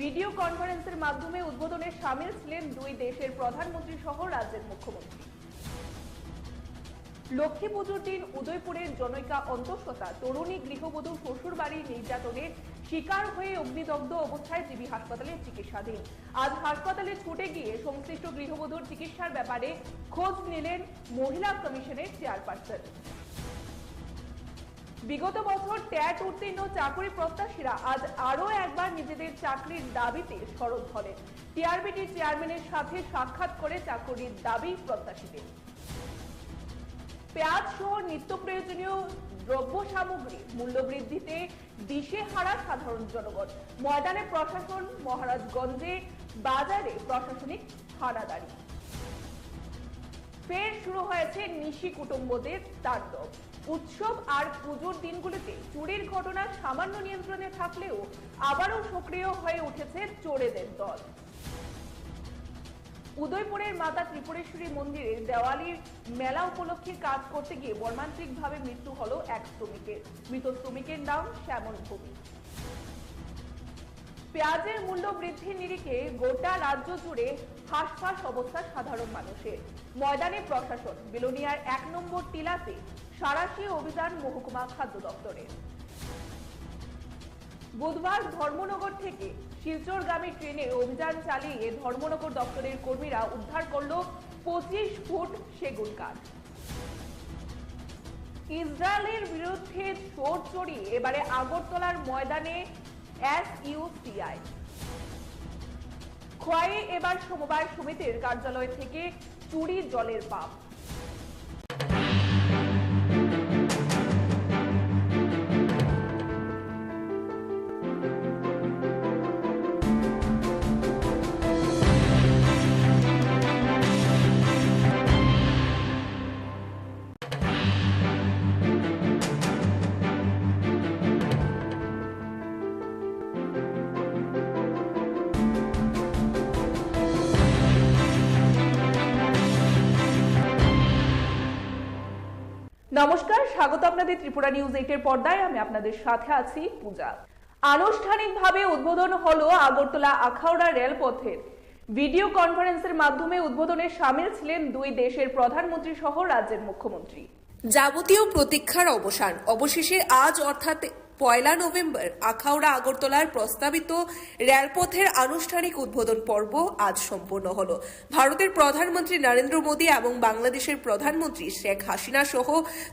ভিডিও কনফারেন্সের মাধ্যমে উদ্বোধনে সামিল ছিলেন দুই দেশের প্রধানমন্ত্রী সহ রাজ্যের মুখ্যমন্ত্রী। লক্ষ্মী পুজোর দিন উদয়পুরের জনৈকা অন্তঃসত্ত্বা তরুণী গৃহবধূ শ্বশুরবাড়ির নির্যাতনের শিকার হয়ে অগ্নিদগ্ধ অবস্থায় জিবি হাসপাতালে চিকিৎসাধীন। আজ হাসপাতালে ছুটে গিয়ে সংশ্লিষ্ট গৃহবধূর চিকিৎসার ব্যাপারে খোঁজ নিলেন মহিলা কমিশনের চেয়ারপারসন। বিগত বছর ট্যাট উত্তীর্ণ চাকুরি প্রত্যাশীরা আজ আরও একবার নিজেদের চাকরির দাবিতে সরব হলেন। টিআরবিটি চেয়ারম্যানের সাথে সাক্ষাৎ করে চাকুরির দাবি প্রত্যাশীদের। পেঁয়াজ সহ নিত্য প্রয়োজনীয় দ্রব্য সামগ্রীর মূল্যবৃদ্ধিতে দিশেহারা সাধারণ জনগণ। ময়দানে প্রশাসন, মহারাজগঞ্জে বাজারে প্রশাসনিক হানাদারি। ফের শুরু হয়েছে নিশি কুটুম্বদের তাণ্ডব। উৎসব আর পুজোর দিনগুলিতে চুরির ঘটনা সামান্য নিয়ন্ত্রণে থাকলেও আবারও সক্রিয় হয়ে উঠেছে চোরেদের দল। উদয়পুরের মাতা ত্রিপুরেশ্বরী মন্দিরের দেওয়ালির মেলা উপলক্ষে কাজ করতে গিয়ে মর্মান্তিকভাবে মৃত্যু হলো এক শ্রমিকের। মৃত শ্রমিকের নাম শ্যামল ভৌমিক। পেঁয়াজের মূল্য বৃদ্ধির নিরিখে গোটা রাজ্য জুড়ে হাঁসফাঁস অবস্থা সাধারণ মানুষের। ময়দানে প্রশাসন, বিলোনিয়ার এক নম্বর টিলাতে সাঁড়াশি অভিযান মহকুমা খাদ্য দপ্তরের। বুধবার ধর্মনগর থেকে শিলচরগামী ট্রেনে অভিযান চালিয়ে ধর্মনগর দপ্তরের কর্মীরা উদ্ধার করল পঁচিশ ফুট সেগুন কাঠ। ইসরায়েলের বিরুদ্ধে জোর চড়িয়ে এবারে আগরতলার ময়দানে এসইউসিআই। খোয়াইয়ে এবার সমবায় সমিতির কার্যালয় থেকে চুরি জলের পাম্প। নমস্কার, স্বাগত আপনাদের ত্রিপুরা নিউজ এইট এর পর্দায়। আমি আপনাদের সাথে আছি পূজা। আনুষ্ঠানিকভাবে উদ্বোধন হলো আগরতলা আখাউড়া রেলপথের। ভিডিও কনফারেন্সের মাধ্যমে উদ্বোধনে সামিল ছিলেন দুই দেশের প্রধানমন্ত্রী সহ রাজ্যের মুখ্যমন্ত্রী। যাবতীয় প্রতীক্ষার অবসান। অবশেষে আজ অর্থাৎ পয়লা নভেম্বর আখাউড়া আগরতলার প্রস্তাবিত রেলপথের আনুষ্ঠানিক উদ্বোধন পর্ব আজ সম্পন্ন হলো। ভারতের প্রধানমন্ত্রী নরেন্দ্র মোদী এবং বাংলাদেশের প্রধানমন্ত্রী শেখ হাসিনা সহ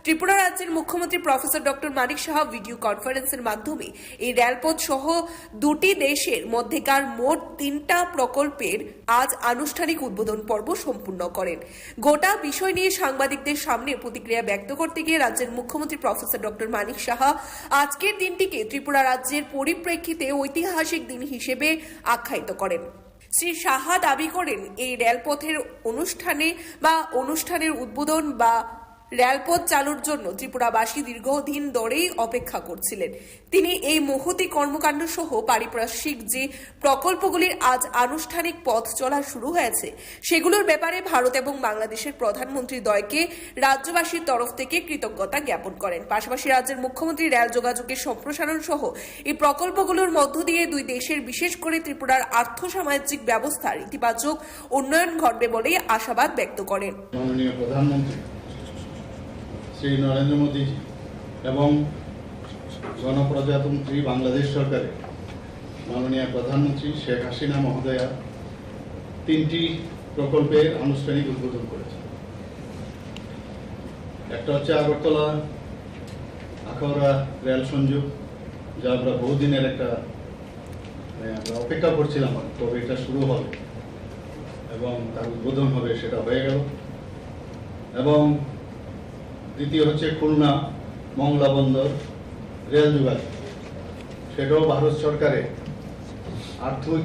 ত্রিপুরা রাজ্যের মুখ্যমন্ত্রী প্রফেসর ডক্টর মানিক সাহা ভিডিও কনফারেন্সের মাধ্যমে এই রেলপথ সহ দুটি দেশের মধ্যেকার মোট তিনটা প্রকল্পের আজ আনুষ্ঠানিক উদ্বোধন পর্ব সম্পূর্ণ করেন। গোটা বিষয় নিয়ে সাংবাদিকদের সামনে প্রতিক্রিয়া ব্যক্ত করতে গিয়ে রাজ্যের মুখ্যমন্ত্রী প্রফেসর ডক্টর মানিক সাহা আজকের দিনটিকে ত্রিপুরা রাজ্যের পরিপ্রেক্ষিতে ঐতিহাসিক দিন হিসেবে আখ্যায়িত করেন। শ্রী সাহা দাবি করেন, এই রেলপথের অনুষ্ঠানে বা অনুষ্ঠানের উদ্বোধন বা রেলপথ চালুর জন্য ত্রিপুরাবাসী দীর্ঘদিন ধরেই অপেক্ষা করছিলেন। তিনি এই মহতী কর্মকাণ্ড সহ পারিপার্শ্বিক যে প্রকল্পগুলির আজ আনুষ্ঠানিক পথ চলা শুরু হয়েছে, সেগুলোর ব্যাপারে ভারত এবং বাংলাদেশের প্রধানমন্ত্রী দ্বয়কে রাজ্যবাসীর তরফ থেকে কৃতজ্ঞতা জ্ঞাপন করেন। পাশাপাশি রাজ্যের মুখ্যমন্ত্রী রেল যোগাযোগের সম্প্রসারণ সহ এই প্রকল্পগুলোর মধ্য দিয়ে দুই দেশের, বিশেষ করে ত্রিপুরার আর্থ সামাজিক ব্যবস্থার ইতিবাচক উন্নয়ন ঘটবে বলেই আশাবাদ ব্যক্ত করেন। মাননীয় প্রধানমন্ত্রী শ্রী নরেন্দ্র মোদীজি এবং গণপ্রজাতন্ত্রী বাংলাদেশ সরকারের মাননীয় প্রধানমন্ত্রী শেখ হাসিনা মহোদয়া তিনটি প্রকল্পের আনুষ্ঠানিক উদ্বোধন করেছেন। একটা হচ্ছে আগরতলা আখাউড়া রেল সংযোগ, যা আমরা বহুদিনের একটা, মানে, আমরা অপেক্ষা করছিলাম কবে এটা শুরু হবে এবং তার উদ্বোধন হবে, সেটা হয়ে গেল। এবং দ্বিতীয় হচ্ছে খুলনা মংলা বন্দর রেল যোগাযোগ, সেটাও ভারত সরকারের আর্থিক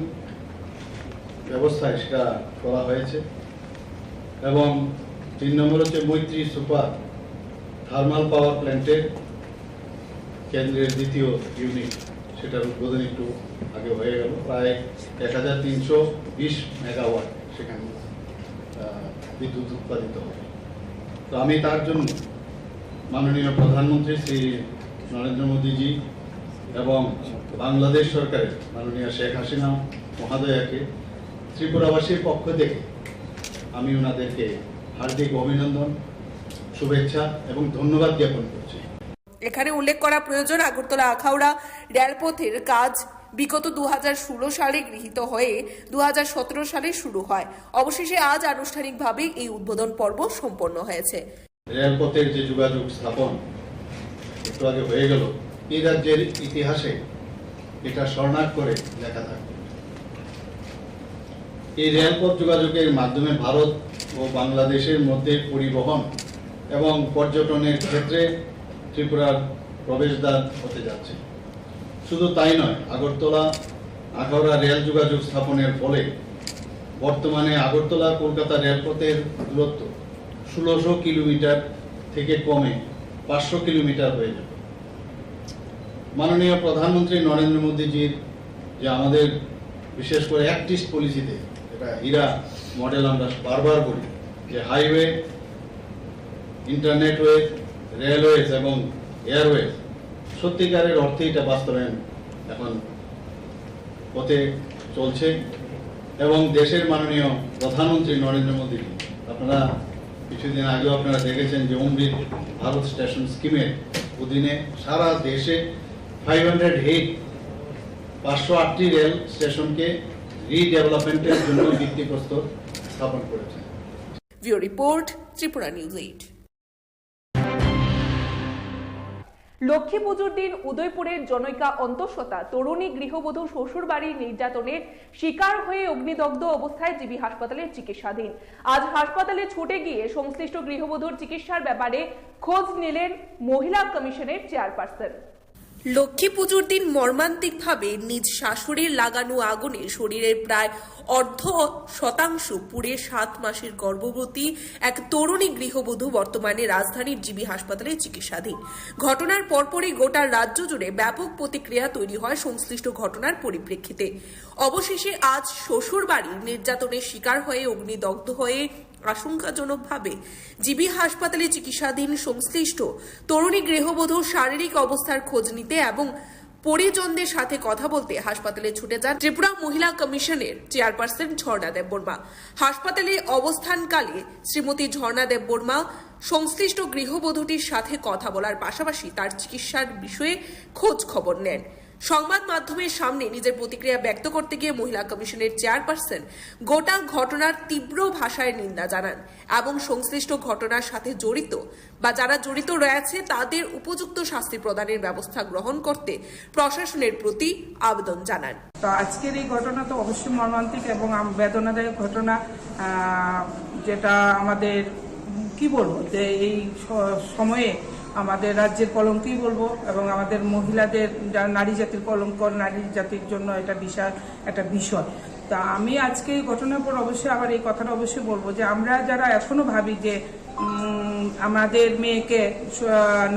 ব্যবস্থায় সেটা করা হয়েছে। এবং তিন নম্বর হচ্ছে মৈত্রী সুপার থার্মাল পাওয়ার প্ল্যান্টের কেন্দ্রের দ্বিতীয় ইউনিট, সেটার উদ্বোধন একটু আগে হয়ে গেল। প্রায় এক হাজার তিনশো বিশ মেগাওয়াট সেখানে, আহ, বিদ্যুৎ উৎপাদিত হবে। তো আমি তার জন্য মাননীয় প্রধানমন্ত্রী শ্রী নরেন্দ্র মোদীজি এবং বাংলাদেশ সরকারের মাননীয় শেখ হাসিনা মহোদয়াকে ত্রিপুরাবাসীর পক্ষ থেকে আমি ওনাদেরকে হার্দিক অভিনন্দন, শুভেচ্ছা এবং ধন্যবাদ জ্ঞাপন করছি। এখানে উল্লেখ করা প্রয়োজন, আগরতলা আখাউড়া রেলপথের কাজ বিগত দু হাজার ষোলো সালে গৃহীত হয়ে দু হাজার সতেরো সালে শুরু হয়। অবশেষে আজ আনুষ্ঠানিকভাবে এই উদ্বোধন পর্ব সম্পন্ন হয়েছে। রেলপথের যে যোগাযোগ স্থাপন একটু আগে হয়ে গেল, এই রাজ্যের ইতিহাসে এটা স্বর্ণাক্ষরে লেখা থাকবে। এই রেলপথ যোগাযোগের মাধ্যমে ভারত ও বাংলাদেশের মধ্যে পরিবহন এবং পর্যটনের ক্ষেত্রে ত্রিপুরার প্রবেশদ্বার হতে যাচ্ছে। শুধু তাই নয়, আগরতলা আখাউড়া রেল যোগাযোগ স্থাপনের ফলে বর্তমানে আগরতলা কলকাতা রেলপথের দূরত্ব ষোলোশো কিলোমিটার থেকে কমে পাঁচশো কিলোমিটার হয়ে যাবে। মাননীয় প্রধানমন্ত্রী নরেন্দ্র মোদীজির যে আমাদের বিশেষ করে অ্যাক্ট ইস্ট পলিসিতে, এটা হীরা মডেল আমরা বারবার বলি, যে হাইওয়ে, ইন্টারনেটওয়ে, রেলওয়েজ এবং এয়ারওয়েজ, সত্যিকারের অর্থে এটা বাস্তবায়ন এখন পথে চলছে। এবং দেশের মাননীয় প্রধানমন্ত্রী নরেন্দ্র মোদী, আপনারা কিছুদিন আগেও আপনারা দেখেছেন যে অমৃত ভারত স্টেশন স্কিমের অধীনে সারা দেশে ফাইভ হান্ড্রেড এইট, পাঁচশো আটটি রেল স্টেশনকে রিডেভেলপমেন্টের জন্য ভিত্তিপ্রস্তর স্থাপন করেছে। Bureau report, Tripura news eight. Lakshmi পুজোর দিন উদয়পুরের জনৈকা অন্তঃসত্ত্বা তরুণী গৃহবধূ শ্বশুরবাড়ির নির্যাতনের শিকার হয়ে অগ্নিদগ্ধ অবস্থায় জিবি হাসপাতালে চিকিৎসাধীন। আজ হাসপাতালে ছুটে গিয়ে সংশ্লিষ্ট গৃহবধূর চিকিৎসার ব্যাপারে খোঁজ নিলেন মহিলা কমিশনের চেয়ারপারসন। লক্ষ্মী পুজোর দিন মর্মান্তিকভাবে নিজ শাশুড়ির লাগানো আগুনে শরীরের প্রায় অর্ধ শতাংশ পুড়ে সাত মাসের গর্ভবতী এক তরুণী গৃহবধূ বর্তমানে রাজধানীর জিবি হাসপাতালে চিকিৎসাধীন। ঘটনার পরপরই গোটা রাজ্য জুড়ে ব্যাপক প্রতিক্রিয়া তৈরি হয় সংশ্লিষ্ট ঘটনার পরিপ্রেক্ষিতে। অবশেষে আজ শ্বশুর বাড়ির নির্যাতনের শিকার হয়ে অগ্নিদগ্ধ হয়ে আশঙ্কাজনকভাবে জিবি হাসপাতালে চিকিৎসাধীন সংশ্লিষ্ট তরুণী গৃহবধূর শারীরিক অবস্থার খোঁজ নিতে এবং পরিজনদের সাথে কথা বলতে হাসপাতালে ছুটে যান ত্রিপুরা মহিলা কমিশনের চেয়ারপারসন ঝর্ণা দেববর্মা। হাসপাতালে অবস্থানকালে শ্রীমতী ঝর্ণা দেববর্মা সংশ্লিষ্ট গৃহবধূটির সাথে কথা বলার পাশাপাশি তার চিকিৎসার বিষয়ে খোঁজ খবর নেন। সংবাদ মাধ্যমের সামনে নিজের প্রতিক্রিয়া ব্যক্ত করতে গিয়ে মহিলা কমিশনের চেয়ারপারসন গোটা ঘটনার তীব্র ভাষায় নিন্দা জানান এবং সংশ্লিষ্ট ঘটনার সাথে জড়িত বা যারা জড়িত রয়েছে তাদের উপযুক্ত শাস্তি প্রদানের ব্যবস্থা গ্রহণ করতে প্রশাসনের প্রতি আবেদন জানান। তো আজকের এই ঘটনা তো অবশ্যই মর্মান্তিক এবং আম-, বেদনাদায়ক ঘটনা, আহ, যেটা আমাদের, উম, কি বলবো, যে এই স-, সময়ে আমাদের রাজ্যের কলঙ্কই বলবো এবং আমাদের মহিলাদের, যারা নারী জাতির কলঙ্ক, নারী জাতির জন্য এটা বিশাল একটা বিষয়। তা আমি আজকে এই ঘটনার পর অবশ্যই আবার এই কথাটা অবশ্যই বলবো যে আমরা যারা এখনো ভাবি যে, উম, আমাদের মেয়েকে স-,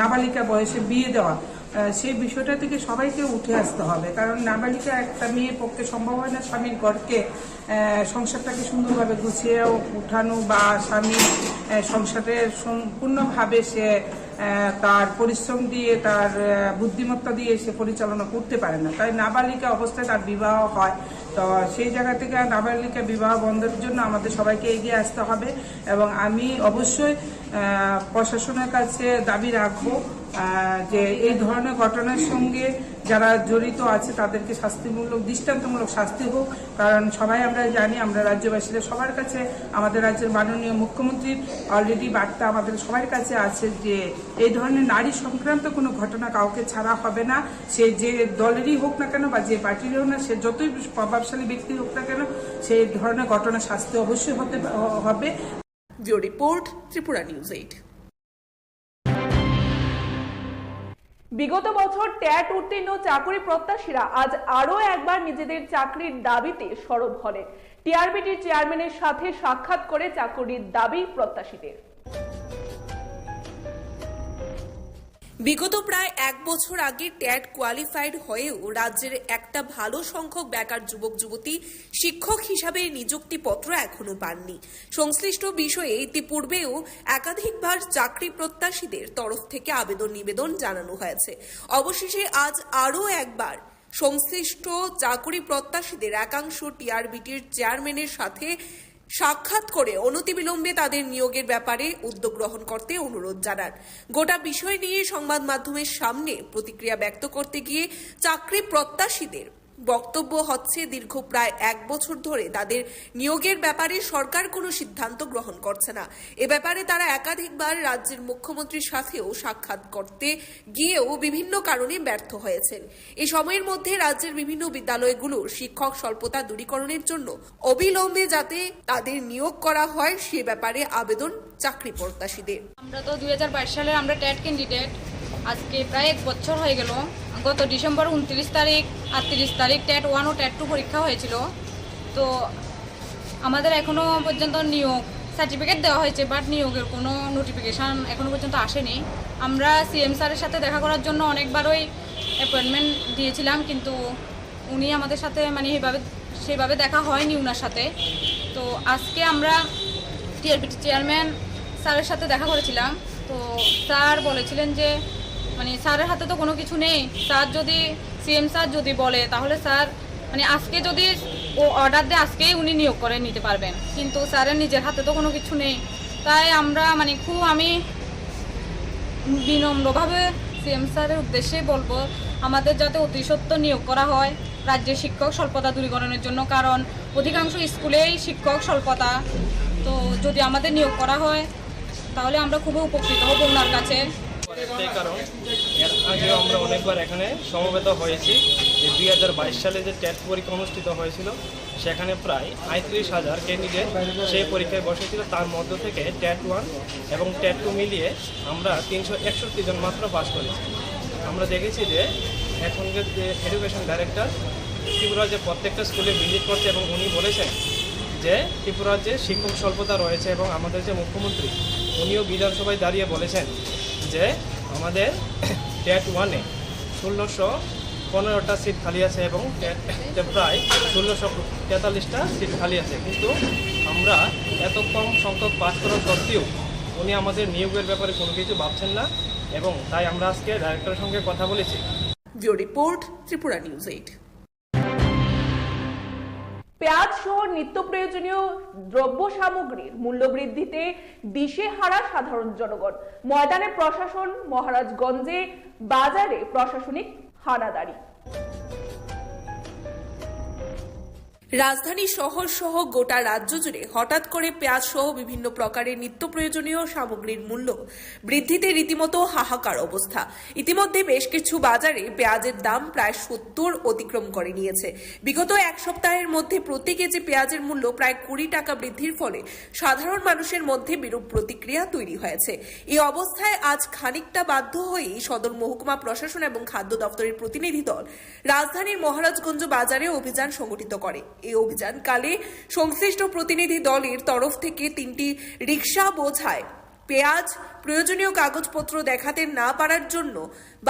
নাবালিকা বয়সে বিয়ে দেওয়া, আহ, সেই বিষয়টা থেকে সবাইকে উঠে আসতে হবে, কারণ নাবালিকা একটা মেয়ের পক্ষে সম্ভব হয় না স্বামীর ঘরকে, আহ, সংসারটাকে সুন্দরভাবে গুছিয়ে উঠানো বা স্বামী, আহ, সংসারে সম্পূর্ণভাবে সে, আহ, তার পরিশ্রম দিয়ে, তার, আহ, বুদ্ধিমত্তা দিয়ে সে পরিচালনা করতে পারে না। তাই নাবালিকা অবস্থায় তার বিবাহ হয়। তো সেই জায়গা থেকে নাবালিকা বিবাহ বন্ধের জন্য আমাদের সবাইকে এগিয়ে আসতে হবে এবং আমি অবশ্যই, আহ, প্রশাসনের কাছে দাবি রাখবো, আহ, যে এই ধরনের ঘটনার সঙ্গে যারা জড়িত আছে তাদেরকে শাস্তিমূলক, দৃষ্টান্তমূলক শাস্তি হোক, কারণ সবাই আমরা জানি, আমরা রাজ্যবাসীরা সবার কাছে, আমাদের রাজ্যের মাননীয় মুখ্যমন্ত্রীর অলরেডি বার্তা আমাদের সবার কাছে আছে যে এই ধরনের নারী সংক্রান্ত কোনো ঘটনা কাউকে ছাড়া হবে না। সে যে দলেরই হোক না কেন বা যে পার্টিরই হোক না, সে যতই প্রভাবশালী ব্যক্তি হোক না কেন, সেই ধরনের ঘটনা শাস্তি অবশ্যই হতে হবে। Bureau report, Tripura news eight. বিগত বছর ট্যাট উত্তীর্ণ চাকুরি প্রত্যাশীরা আজ আরও একবার নিজেদের চাকরির দাবিতে সরব হলেন। টিআরবিটির চেয়ারম্যানের সাথে সাক্ষাৎ করে চাকুরির দাবি প্রত্যাশীদের। বিগত প্রায় এক বছর আগে ট্যাট কোয়ালিফাইড হয়েও রাজ্যের একটা ভালো সংখ্যক বেকার যুবক যুবতী শিক্ষক হিসাবে নিযুক্তিপত্র এখনো পাননি। সংশ্লিষ্ট বিষয়ে ইতিপূর্বেও একাধিকবার চাকরি প্রত্যাশীদের তরফ থেকে আবেদন নিবেদন জানানো হয়েছে। অবশেষে আজ আরও একবার সংশ্লিষ্ট চাকুরি প্রত্যাশীদের একাংশ টিআরবিটির চেয়ারম্যানের সাথে সাক্ষাৎ করে অনতিবিলম্বে তাদের নিয়োগের ব্যাপারে উদ্যোগ গ্রহণ করতে অনুরোধ জানান। গোটা বিষয় নিয়ে সংবাদ মাধ্যমের সামনে প্রতিক্রিয়া ব্যক্ত করতে গিয়ে চাকরি প্রত্যাশীদের বক্তব্য হচ্ছে, দীর্ঘ প্রায় এক বছর ধরে তাদের নিয়োগের ব্যাপারে সরকার কোনো সিদ্ধান্ত গ্রহণ করছে না। এ ব্যাপারে তারা একাধিকবার রাজ্যের মুখ্যমন্ত্রীর সাথেও সাক্ষাৎ করতে গিয়েও বিভিন্ন কারণে ব্যর্থ হয়েছেন। এই সময়ের মধ্যে রাজ্যের বিভিন্ন বিদ্যালয়গুলোর শিক্ষক স্বল্পতা দূরীকরণের জন্য অবিলম্বে যাতে তাদের নিয়োগ করা হয়, সে ব্যাপারে আবেদন চাকরি প্রত্যাশীদের। আমরা তো দুই হাজার বাইশ সালের আমরা টেট ক্যান্ডিডেট। আজকে প্রায় এক বছর হয়ে গেল। গত ডিসেম্বর ঊনত্রিশ তারিখ, আটত্রিশ তারিখ টেট ওয়ান ও টেট টু পরীক্ষা হয়েছিল। তো আমাদের এখনো পর্যন্ত নিয়োগ সার্টিফিকেট দেওয়া হয়েছে, বাট নিয়োগের কোনো নোটিফিকেশন এখনো পর্যন্ত আসেনি। আমরা সিএম স্যারের সাথে দেখা করার জন্য অনেকবারই অ্যাপয়েন্টমেন্ট দিয়েছিলাম, কিন্তু উনি আমাদের সাথে, মানে, এইভাবে, সেইভাবে দেখা হয়নি ওনার সাথে। তো আজকে আমরা টিআরপিটি চেয়ারম্যান স্যারের সাথে দেখা করেছিলাম। তো স্যার বলেছিলেন যে, মানে, স্যারের হাতে তো কোনো কিছু নেই। স্যার যদি, সিএম স্যার যদি বলে, তাহলে স্যার, মানে, আজকে যদি ও অর্ডার দেয়, আজকেই উনি নিয়োগ করে নিতে পারবেন, কিন্তু স্যারের নিজের হাতে তো কোনো কিছু নেই। তাই আমরা, মানে, খুব, আমি বিনম্রভাবে সিএম স্যারের উদ্দেশ্যে বলবো, আমাদের যাতে অতি সত্বর নিয়োগ করা হয় রাজ্যে শিক্ষক স্বল্পতা দূরীকরণের জন্য, কারণ অধিকাংশ স্কুলেই শিক্ষক স্বল্পতা। তো যদি আমাদের নিয়োগ করা হয়, তাহলে আমরা খুবই উপকৃত হব ওনার কাছে। সেই কারণ এর আগেও আমরা অনেকবার এখানে সমবেত হয়েছি যে দুই হাজার বাইশ সালে যে টেট পরীক্ষা অনুষ্ঠিত হয়েছিল, সেখানে প্রায় পঁয়ত্রিশ হাজার ক্যান্ডিডেট সেই পরীক্ষায় বসেছিল। তার মধ্য থেকে টেট ওয়ান এবং টেট টু মিলিয়ে আমরা তিনশো একষট্টি জন মাত্র পাস করেছি। আমরা দেখেছি যে এখনকার যে এডুকেশন ডাইরেক্টর ত্রিপুরা যে প্রত্যেকটা স্কুলে ভিজিট করছে এবং উনি বলেছেন যে ত্রিপুরার যে শিক্ষক স্বল্পতা রয়েছে এবং আমাদের যে মুখ্যমন্ত্রী, উনিও বিধানসভায় দাঁড়িয়ে বলেছেন যে আমাদের টেট ওয়ানে ষোলোশো পনেরোটা সিট খালি আছে এবং টেটে প্রায় ষোলোশো তেতাল্লিশটা সিট খালি আছে, কিন্তু আমরা এত কম সংখ্যক পাস করা সত্ত্বেও উনি আমাদের নিয়োগের ব্যাপারে কোনো কিছু ভাবছেন না এবং তাই আমরা আজকে ডাইরেক্টরের সঙ্গে কথা বলেছি। Bureau report, Tripura news eight. পেঁয়াজ সহ নিত্য প্রয়োজনীয় দ্রব্য সামগ্রীর মূল্য বৃদ্ধিতে দিশেহারা সাধারণ জনগণ। ময়দানে প্রশাসন, মহারাজগঞ্জে বাজারে প্রশাসনিক হানাদারি। রাজধানী শহর সহ গোটা রাজ্য জুড়ে হঠাৎ করে পেঁয়াজ সহ বিভিন্ন প্রকারের নিত্য প্রয়োজনীয় সামগ্রীর মূল্য বৃদ্ধিতে রীতিমতো হাহাকার অবস্থা। ইতিমধ্যে বেশ কিছু বাজারে পেঁয়াজের দাম প্রায় সত্তর অতিক্রম করে নিয়েছে। বিগত এক সপ্তাহের মধ্যে প্রতি কেজি পেঁয়াজের মূল্য প্রায় কুড়ি টাকা বৃদ্ধির ফলে সাধারণ মানুষের মধ্যে বিরূপ প্রতিক্রিয়া তৈরি হয়েছে। এই অবস্থায় আজ খানিকটা বাধ্য হয়েই সদর মহকুমা প্রশাসন এবং খাদ্য দপ্তরের প্রতিনিধি দল রাজধানীর মহারাজগঞ্জ বাজারে অভিযান সংগঠিত করে। এই অভিযানকালে সংশ্লিষ্ট প্রতিনিধি দলের তরফ থেকে তিনটি রিক্সা বোঝায় পেঁয়াজ, প্রয়োজনীয় কাগজপত্র দেখাতে না পারার জন্য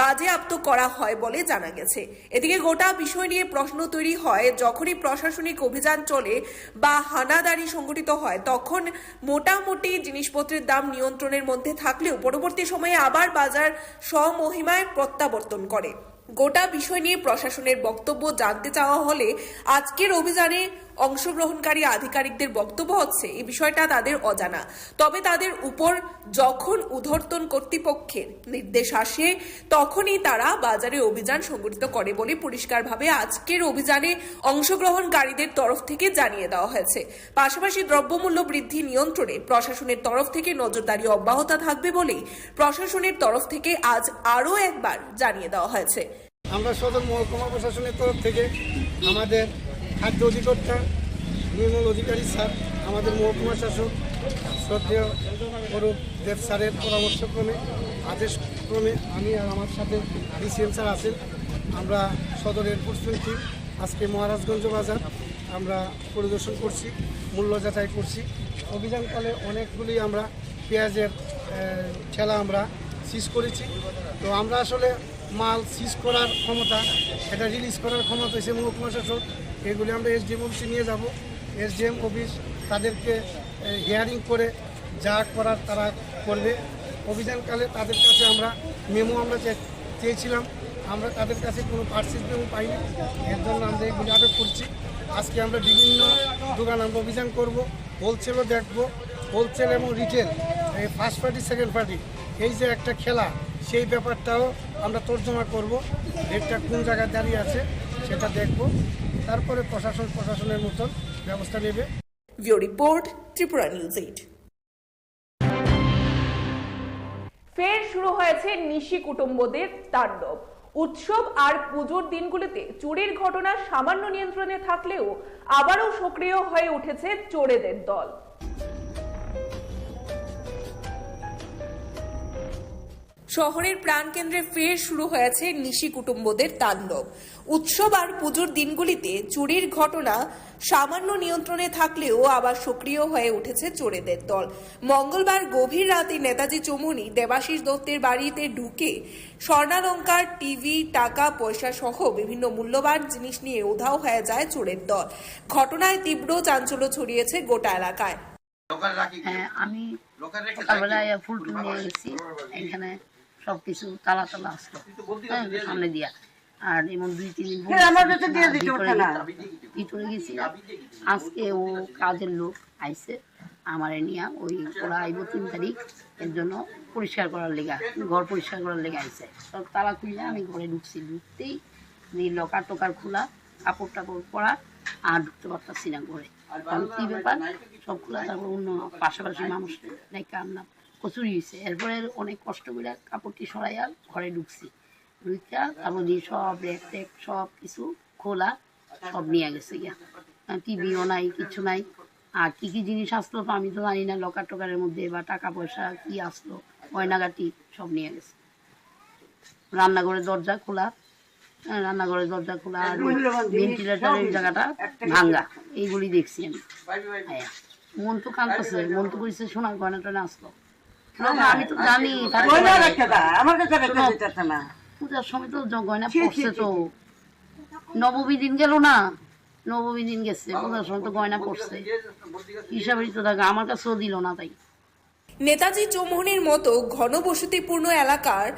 বাজেয়াপ্ত করা হয় বলে জানা গেছে। এদিকে গোটা বিষয় নিয়ে প্রশ্ন তৈরি হয়, যখনই প্রশাসনিক অভিযান চলে বা হানাদারি সংগঠিত হয়, তখন মোটামুটি জিনিসপত্রের দাম নিয়ন্ত্রণের মধ্যে থাকলেও পরবর্তী সময়ে আবার বাজার স্বমহিমায় প্রত্যাবর্তন করে। গোটা বিষয় নিয়ে প্রশাসনের বক্তব্য জানতে চাওয়া হলে আজকের অভিযানে অংশগ্রহণকারী আধিকারিকদের বক্তব্য হচ্ছে এই বিষয়টা তাদের অজানা, তবে তাদের উপর যখন ঊর্ধ্বতন কর্তৃপক্ষের নির্দেশ আসে, তখনই তারা বাজারে অভিযান সংগঠিত করে বলে পরিষ্কারভাবে আজকের অভিযানে অংশগ্রহণকারীদের তরফ থেকে জানিয়ে দেওয়া হয়েছে। পাশাপাশি দ্রব্যমূল্য বৃদ্ধি নিয়ন্ত্রণে প্রশাসনের তরফ থেকে নজরদারি অব্যাহত থাকবে বলেই প্রশাসনের তরফ থেকে আজ আরও একবার জানিয়ে দেওয়া হয়েছে। আমরা সদর মহকুমা প্রশাসনের তরফ থেকে আমাদের খাদ্য অধিকর্তা নির্মল অধিকারী স্যার, আমাদের মহকুমা শাসক শ্রদ্ধেয় অরূপ দেব স্যারের পরামর্শক্রমে, আদেশক্রমে আমি আর আমার সাথে ডিসিএম স্যার আছেন, আমরা সদর এনফোর্সমেন্ট টিম আজকে মহারাজগঞ্জ বাজার আমরা পরিদর্শন করছি, মূল্য যাচাই করছি। অভিযানকালে অনেকগুলি আমরা পেঁয়াজের, আহ, ঠেলা আমরা সিজ করেছি। তো আমরা আসলে মাল সিজ করার ক্ষমতা, এটা রিলিজ করার ক্ষমতা হচ্ছে মহকুমা শাসক। এগুলি আমরা এসডিএম অফিসে নিয়ে যাব। এসডিএম অফিস তাদেরকে, আহ, হিয়ারিং করে যা করার তারা করবে। অভিযানকালে তাদের কাছে আমরা মেমো আমরা চে-, চেয়েছিলাম, আমরা তাদের কাছে কোনো পার্সেন্ট মেমো পাইনি, এর জন্য আমরা এগুলি আটক করছি। আজকে আমরা বিভিন্ন দোকান আমরা অভিযান করব। হোলসেলও দেখবো, হোলসেল এবং রিটেল, এই ফার্স্ট পার্টি, সেকেন্ড পার্টি, এই যে একটা খেলা, সেই ব্যাপারটাও আমরা তর্জমা করব। রেটটা কোন জায়গায় দাঁড়িয়ে আছে, সেটা দেখব। তারপরে প্রশাসন প্রশাসনের মতন ব্যবস্থা নেবে। Bureau Report, Tripura News Eight. ফের শুরু হয়েছে নিশি কুটুম্বদের তাণ্ডব। উৎসব আর পুজোর দিনগুলিতে চুরির ঘটনা সামান্য নিয়ন্ত্রণে থাকলেও আবারও সক্রিয় হয়ে উঠেছে চোরেদের দল। শহরের প্রাণকেন্দ্রে ফের শুরু হয়েছে নিশি কুটুম্বদের তাণ্ডব। উৎসব আর পুজোর দিনগুলিতে চুরির ঘটনা সামান্য নিয়ন্ত্রণে থাকলেও আবার সক্রিয় হয়ে উঠেছে চোরেদের দল। মঙ্গলবার গভীর রাতে নেতাজি চৌমুহনী দেবাশিস দত্তের বাড়িতে ঢুকে স্বর্ণালংকার, টিভি, টাকা পয়সা সহ বিভিন্ন মূল্যবান জিনিস নিয়ে উধাও হয়ে যায় চোরের দল। ঘটনায় তীব্র চাঞ্চল্য ছড়িয়েছে গোটা এলাকায়। হ্যাঁ, আমি সকালবেলায় ফুল টুল নিয়ে গেছি, এখানে সবকিছু তালা তালা আসলো, হ্যাঁ, সামনে দিয়া। আর এমন দুই তিন দিন হ্যাঁ, আমার কাছে দিয়ে দিতে পারতো না। ভিতরে গেছি। আজকে ও কাজের লোক আইছে, আমারে নিয়ে ওই ওরা আইবো তিন তারিখ, এর জন্য পরিষ্কার করার লেগা, ঘর পরিষ্কার করার লেগা আইছে। সব তালা খুলে আমি ঘরে ঢুকছি, ঢুকতেই লকার টকার খোলা, কাপড় টাপড় পরা, আর ঢুকতে পারতাছি না ঘরে। কারণ কি ব্যাপার, সব খোলা, তারপর অন্য পাশাপাশি মানুষ নাই, কাম না, কচুরি হয়েছে। এরপরে অনেক কষ্ট করে কাপড়টি সরাইয়া ঘরে ঢুকছি, ঢুকিয়া তারপর দিয়ে সব র্যাক ট্যাক সব কিছু খোলা, সব নিয়ে গেছে গিয়া। টিভিও নাই, কিছু নাই। আর কি কি জিনিস আসলো তো আমি তো জানি না, লকার টকারের মধ্যে বা টাকা পয়সা কি আসলো, গয়নাগাটি সব নিয়ে গেছে। রান্নাঘরের দরজা খোলা, হ্যাঁ, রান্নাঘরের দরজা খোলা আর ভেন্টিলেটরের জায়গাটা ভাঙ্গা, এইগুলি দেখছি আমি। হ্যাঁ, মন তো কাঁদতেছে, মন তো কইছে সোনার গয়না টয়না আসলো। না, না, আমি তো জানি, তার গয়না পরে রাখতে দা, আমার কাছে রাখতে শোনো, দিতেছে না। পূজার সময় তো জ-, গয়না ছি, ছি, পড়ছে ছি, তো। ছি। নবমী দিন গেল না, নবমী দিন গেছে, পূজার সময় তো গয়না পড়ছে। হিসাবেই তো থাকে, আমার কাছেও দিল না তাই। নেতাজি চৌমুহনীর মতো ঘনবসতিপূর্ণ এলাকার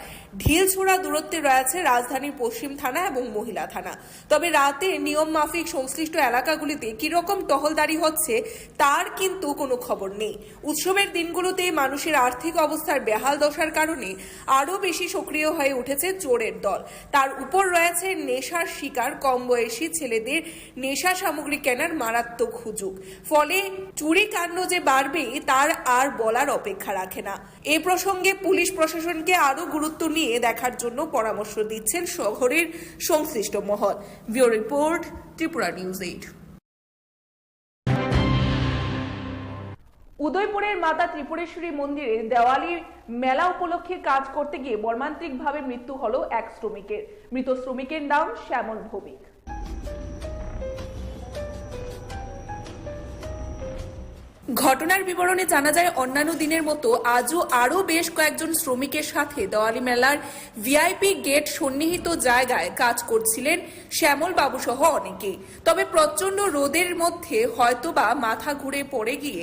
ঢিলছোড়া দূরত্বে রয়েছে রাজধানীর পশ্চিম থানা এবং মহিলা থানা। তবে রাতে নিয়ম মাফিক সংশ্লিষ্ট এলাকাগুলিতে কিরকম টহলদারি হচ্ছে, তার কিন্তু কোনো খবর নেই। উৎসবের দিনগুলোতে মানুষের আর্থিক অবস্থার বেহাল দশার কারণে আরও বেশি সক্রিয় হয়ে উঠেছে চোরের দল। তার উপর রয়েছে নেশার শিকার কম বয়সী ছেলেদের নেশা সামগ্রী কেনার মারাত্মক হুজুগ। ফলে চুরি কাণ্ড যে বাড়বে, তার আর বলার অপেক্ষা রাখে না। এ প্রসঙ্গে পুলিশ প্রশাসনকে আরও গুরুত্ব নিয়ে দেখার জন্য পরামর্শ দিচ্ছেন শহরের সংশ্লিষ্ট মহল। Bureau report, Tripura news eight. উদয়পুরের মাতা ত্রিপুরেশ্বরী মন্দিরে দেওয়ালি মেলা উপলক্ষে কাজ করতে গিয়ে মর্মান্তিকভাবে মৃত্যু হলো এক শ্রমিকের। মৃত শ্রমিকের নাম শ্যামল ভৌমিক। ঘটনার বিবরণে জানা যায়, অন্যান্য দিনের মতো আজও আরও বেশ কয়েকজন শ্রমিকের সাথে দেওয়ালি মেলার ভিআইপি গেট সন্নিহিত জায়গায় কাজ করছিলেন শ্যামল বাবু সহ অনেকেই। তবে প্রচণ্ড রোদের মধ্যে হয়তোবা মাথা ঘুরে পড়ে গিয়ে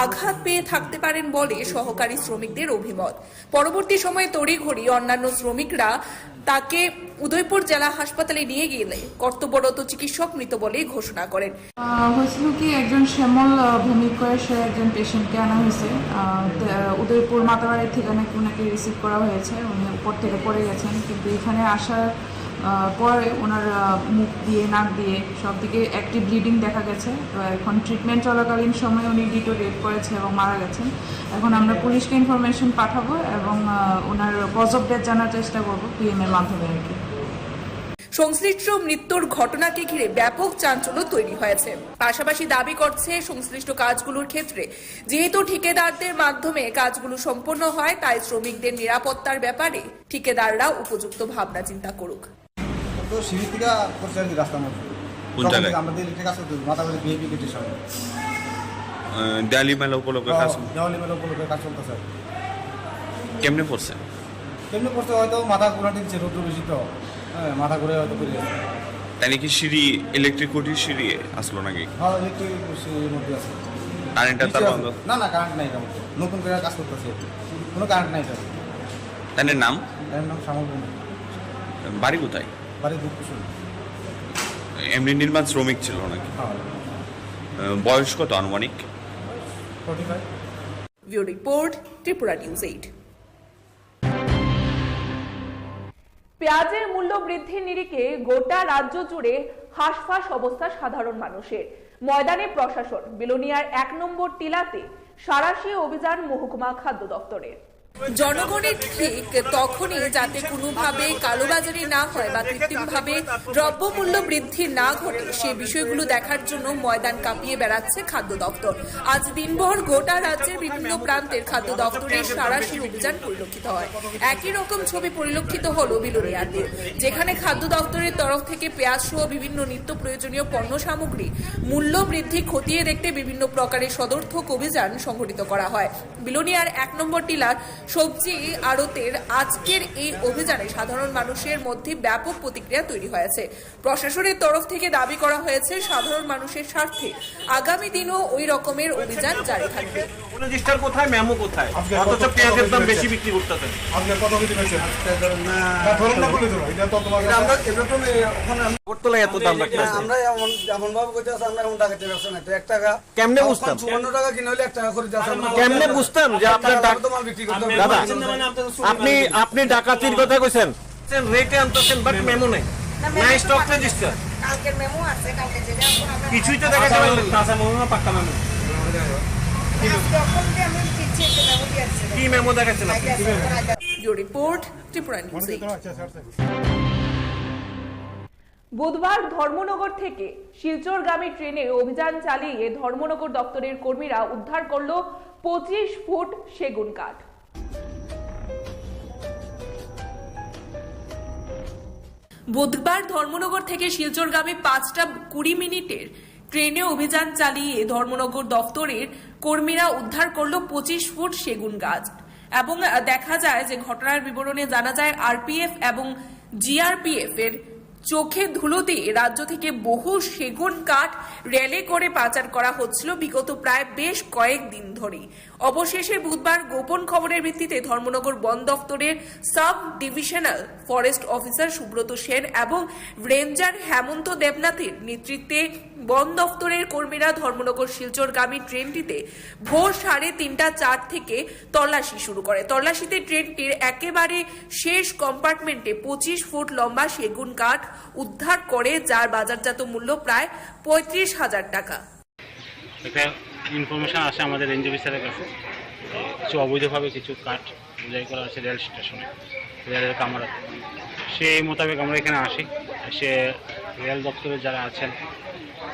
আঘাত পেয়ে থাকতে পারেন বলে সহকারী শ্রমিকদের অভিমত। পরবর্তী সময়ে তড়িঘড়ি অন্যান্য শ্রমিকরা তাকে উদয়পুর জেলা হাসপাতালে নিয়ে গেলে কর্তব্যরত চিকিৎসক মৃত বলেই ঘোষণা করেন। আহ, হয়েছিল কি, একজন শ্যামল, আহ, ভৌমিক করে সে একজন পেশেন্টকে আনা হয়েছে। আহ, তে, আহ, উদয়পুর মাতাবাড়ি থেকে নাকি ওনাকে রিসিভ করা হয়েছে, উনি উপর থেকে পড়ে গেছেন, কিন্তু এখানে আসার আহ, পরে ওনার, আহ, মুখ দিয়ে, নাক দিয়ে সব দিকে অ্যাক্টিভ ব্লিডিং দেখা গেছে। তো এখন ট্রিটমেন্ট চলাকালীন সময় উনি ডিটোরিয়েট করেছে এবং মারা গেছেন। এখন আমরা পুলিশকে ইনফরমেশন পাঠাবো এবং, আহ, ওনার কজ অফ ডেথ জানার চেষ্টা করবো পিএম এর মাধ্যমে আর কি। সংশ্লিষ্ট মৃত্যুর ঘটনাকে ঘিরে ব্যাপক চাঞ্চল্য তৈরি হয়েছে। পাশাপাশি দাবি করছে, সংশ্লিষ্ট কাজগুলোর ক্ষেত্রে যেহেতু ঠিকাদারদের মাধ্যমে কাজগুলো সম্পন্ন হয়, তাই শ্রমিকদের নিরাপত্তার ব্যাপারে ঠিকাদাররা উপযুক্ত ভাবনা চিন্তা করুক। তো সিঁড়ি থেকে পড়ছে আর কি রাস্তার মধ্যে। কোন তখন জায়গায়? থেকে আমাদের ইলেকট্রিক আছে তো, মাতাবাড়ি বিএপি গেটের সামনে। আহ, দেয়ালি মেলা উপলক্ষে তো কাজ দেওয়ালি মেলা উপলক্ষে কাজ চলতেছে আর কি। কেমনে পড়ছে? কেমনে পড়ছে, হয়তো মাথা ঘুরা দিচ্ছে, রৌদ্র বেশি তো, হ্যাঁ, মাথা ঘুরে হয়তো পড়ে গেছে। তাই নাকি সিঁড়ি, ইলেকট্রিক খুঁটির সিঁড়ি আসলো নাকি? হ্যাঁ, ইলেকট্রিক সিঁড়ির মধ্যে আছে। কারেন্টটা তার নিচে আছে। বন্ধ? না, না, কারেন্ট নাই এটার মধ্যে। নতুন করে কাজ করতেছে, কোনো কারেন্ট নাই এটার। তাদের নাম? এর নাম শ্যামল ভৌমিক। বাড়ি কোথায়? বাড়ি দুধকুসুম। এমনি নির্মাণ শ্রমিক ছিল নাকি? হ্যাঁ। আহ, বয়স কত আনুমানিক? Bureau report, Tripura News eight. পেঁয়াজের মূল্য বৃদ্ধির নিরিখে গোটা রাজ্য জুড়ে হাঁসফাঁস অবস্থা সাধারণ মানুষের। ময়দানে প্রশাসন, বিলোনিয়ার এক নম্বর টিলাতে সাঁড়াশি অভিযান মহকুমা খাদ্য দপ্তরের। জনগণের ঠিক তখনই যাতে কোনোভাবে কালোবাজারি না হয় বা কৃত্রিমভাবে দ্রব্যমূল্য বৃদ্ধি না ঘটে, সে বিষয়গুলো দেখার জন্য ময়দান কাঁপিয়ে বেড়াচ্ছে খাদ্য দপ্তর। আজ দিনভর গোটা রাজ্যের বিভিন্ন প্রান্তের খাদ্য দপ্তরের সাঁড়াশি অভিযান পরিলক্ষিত হয়। একই রকম ছবি পরিলক্ষিত হলো বিলোনিয়াতে, যেখানে খাদ্য দপ্তরের তরফ থেকে পেঁয়াজ সহ বিভিন্ন নিত্য প্রয়োজনীয় পণ্য সামগ্রী মূল্য বৃদ্ধি খতিয়ে দেখতে বিভিন্ন প্রকারের সদর্থক অভিযান সংঘটিত করা হয়। বিলোনিয়ার এক নম্বর টিলার সবজি আড়তের আজকের এই অভিযানে সাধারণ মানুষের মধ্যে ব্যাপক প্রতিক্রিয়া তৈরি হয়েছে। প্রশাসনের তরফ থেকে দাবি করা হয়েছে, সাধারণ মানুষের স্বার্থে আগামী দিনও ওই রকমের অভিযান জারি থাকবে। রেজিস্টার কোথায়, মেমো কোথায়? আজকে অথচ কত, পেঁয়াজের কত দাম বেশি বিক্রি করতেছেন। আজকে কত কেজি বেচছেন? আজকে ধরো না। না, ধরুন না বলে ধরো, এটা তো তোমার এটা আমরা, এটা তো নেই, ওখানে আমরা আগরতলায় এত দাম না, রাখতেছেন। আমরা এমন, এমন ভাবে করতে আছে, আমরা এমন টাকা ব্যবসা নাই। তো এক টাকা কেমনে বুঝতাম? চুয়ান্ন টাকা কিনে হলে এক টাকা করে যাচ্ছে। আমরা কেমনে বুঝতাম যে আপনার এক টাকা ডাক-, লাভে তো মাল বিক্রি করতে হবে। দাদা, আপনি, আপনি ডাকাতির কথা কইছেন? রেটে আনতেছেন, but মেমো নাই। না, মেমো নাই, তো স্টক পাঠানো রেজিস্টার। কালকের মেমো আছে, কালকে যেটা এখন আমরা কিছুই তো দেখা গেল না। কাঁচা মেমো না পাক্কা মেমো? আজকে অফিসে আমি দিচ্ছি, একটা মেমো দিয়ে আসছি। কি মেমো দেখাচ্ছেন আপনি? আগে আছে, ওরা আগে। Bureau report, Tripura News eight। বুধবার ধর্মনগর থেকে শিলচরগামী ট্রেনে অভিযান চালিয়ে ধর্মনগর দপ্তরের কর্মীরা উদ্ধার করল পঁচিশ ফুট সেগুন কাঠ। বুধবার ধর্মনগর থেকে শিলচরগামী পাঁচটা কুড়ি মিনিটের ট্রেনে অভিযান চালিয়ে ধর্মনগর দপ্তরের কর্মীরা উদ্ধার করল পঁচিশ ফুট সেগুন গাছ এবং, আহ, দেখা যায় যে ঘটনার বিবরণে জানা যায় আরপিএফ এবং জিআরপিএফ এর চোখে ধুলো দিয়ে রাজ্য থেকে বহু সেগুন কাঠ রেলে করে পাচার করা হচ্ছিল বিগত প্রায় বেশ কয়েক দিন ধরেই। অবশেষে বুধবার গোপন খবরের ভিত্তিতে ধর্মনগর বন দপ্তরের sub divisional forest officer Subrata Sen এবং রেঞ্জার হেমন্ত দেবনাথের নেতৃত্বে বন দপ্তরের কর্মীরা ধর্মনগর শিলচরগামী ট্রেনটিতে ভোর সাড়ে তিনটা চার থেকে তল্লাশি শুরু করে। তল্লাশিতে ট্রেনটির একেবারে শেষ কম্পার্টমেন্টে পঁচিশ ফুট লম্বা সেগুন কাঠ উদ্ধার করে, যার বাজারজাত মূল্য প্রায় পঁয়ত্রিশ হাজার টাকা। একটা ইনফরমেশন আসে আমাদের রেঞ্জ অফিসারের কাছে, কিছু অবৈধভাবে কিছু কাঠ বোঝাই করা আছে রেল স্টেশনে, রেলের কামরাতে। সেই মোতাবেক আমরা এখানে আসি, এসে রেল দপ্তরে যারা আছেন,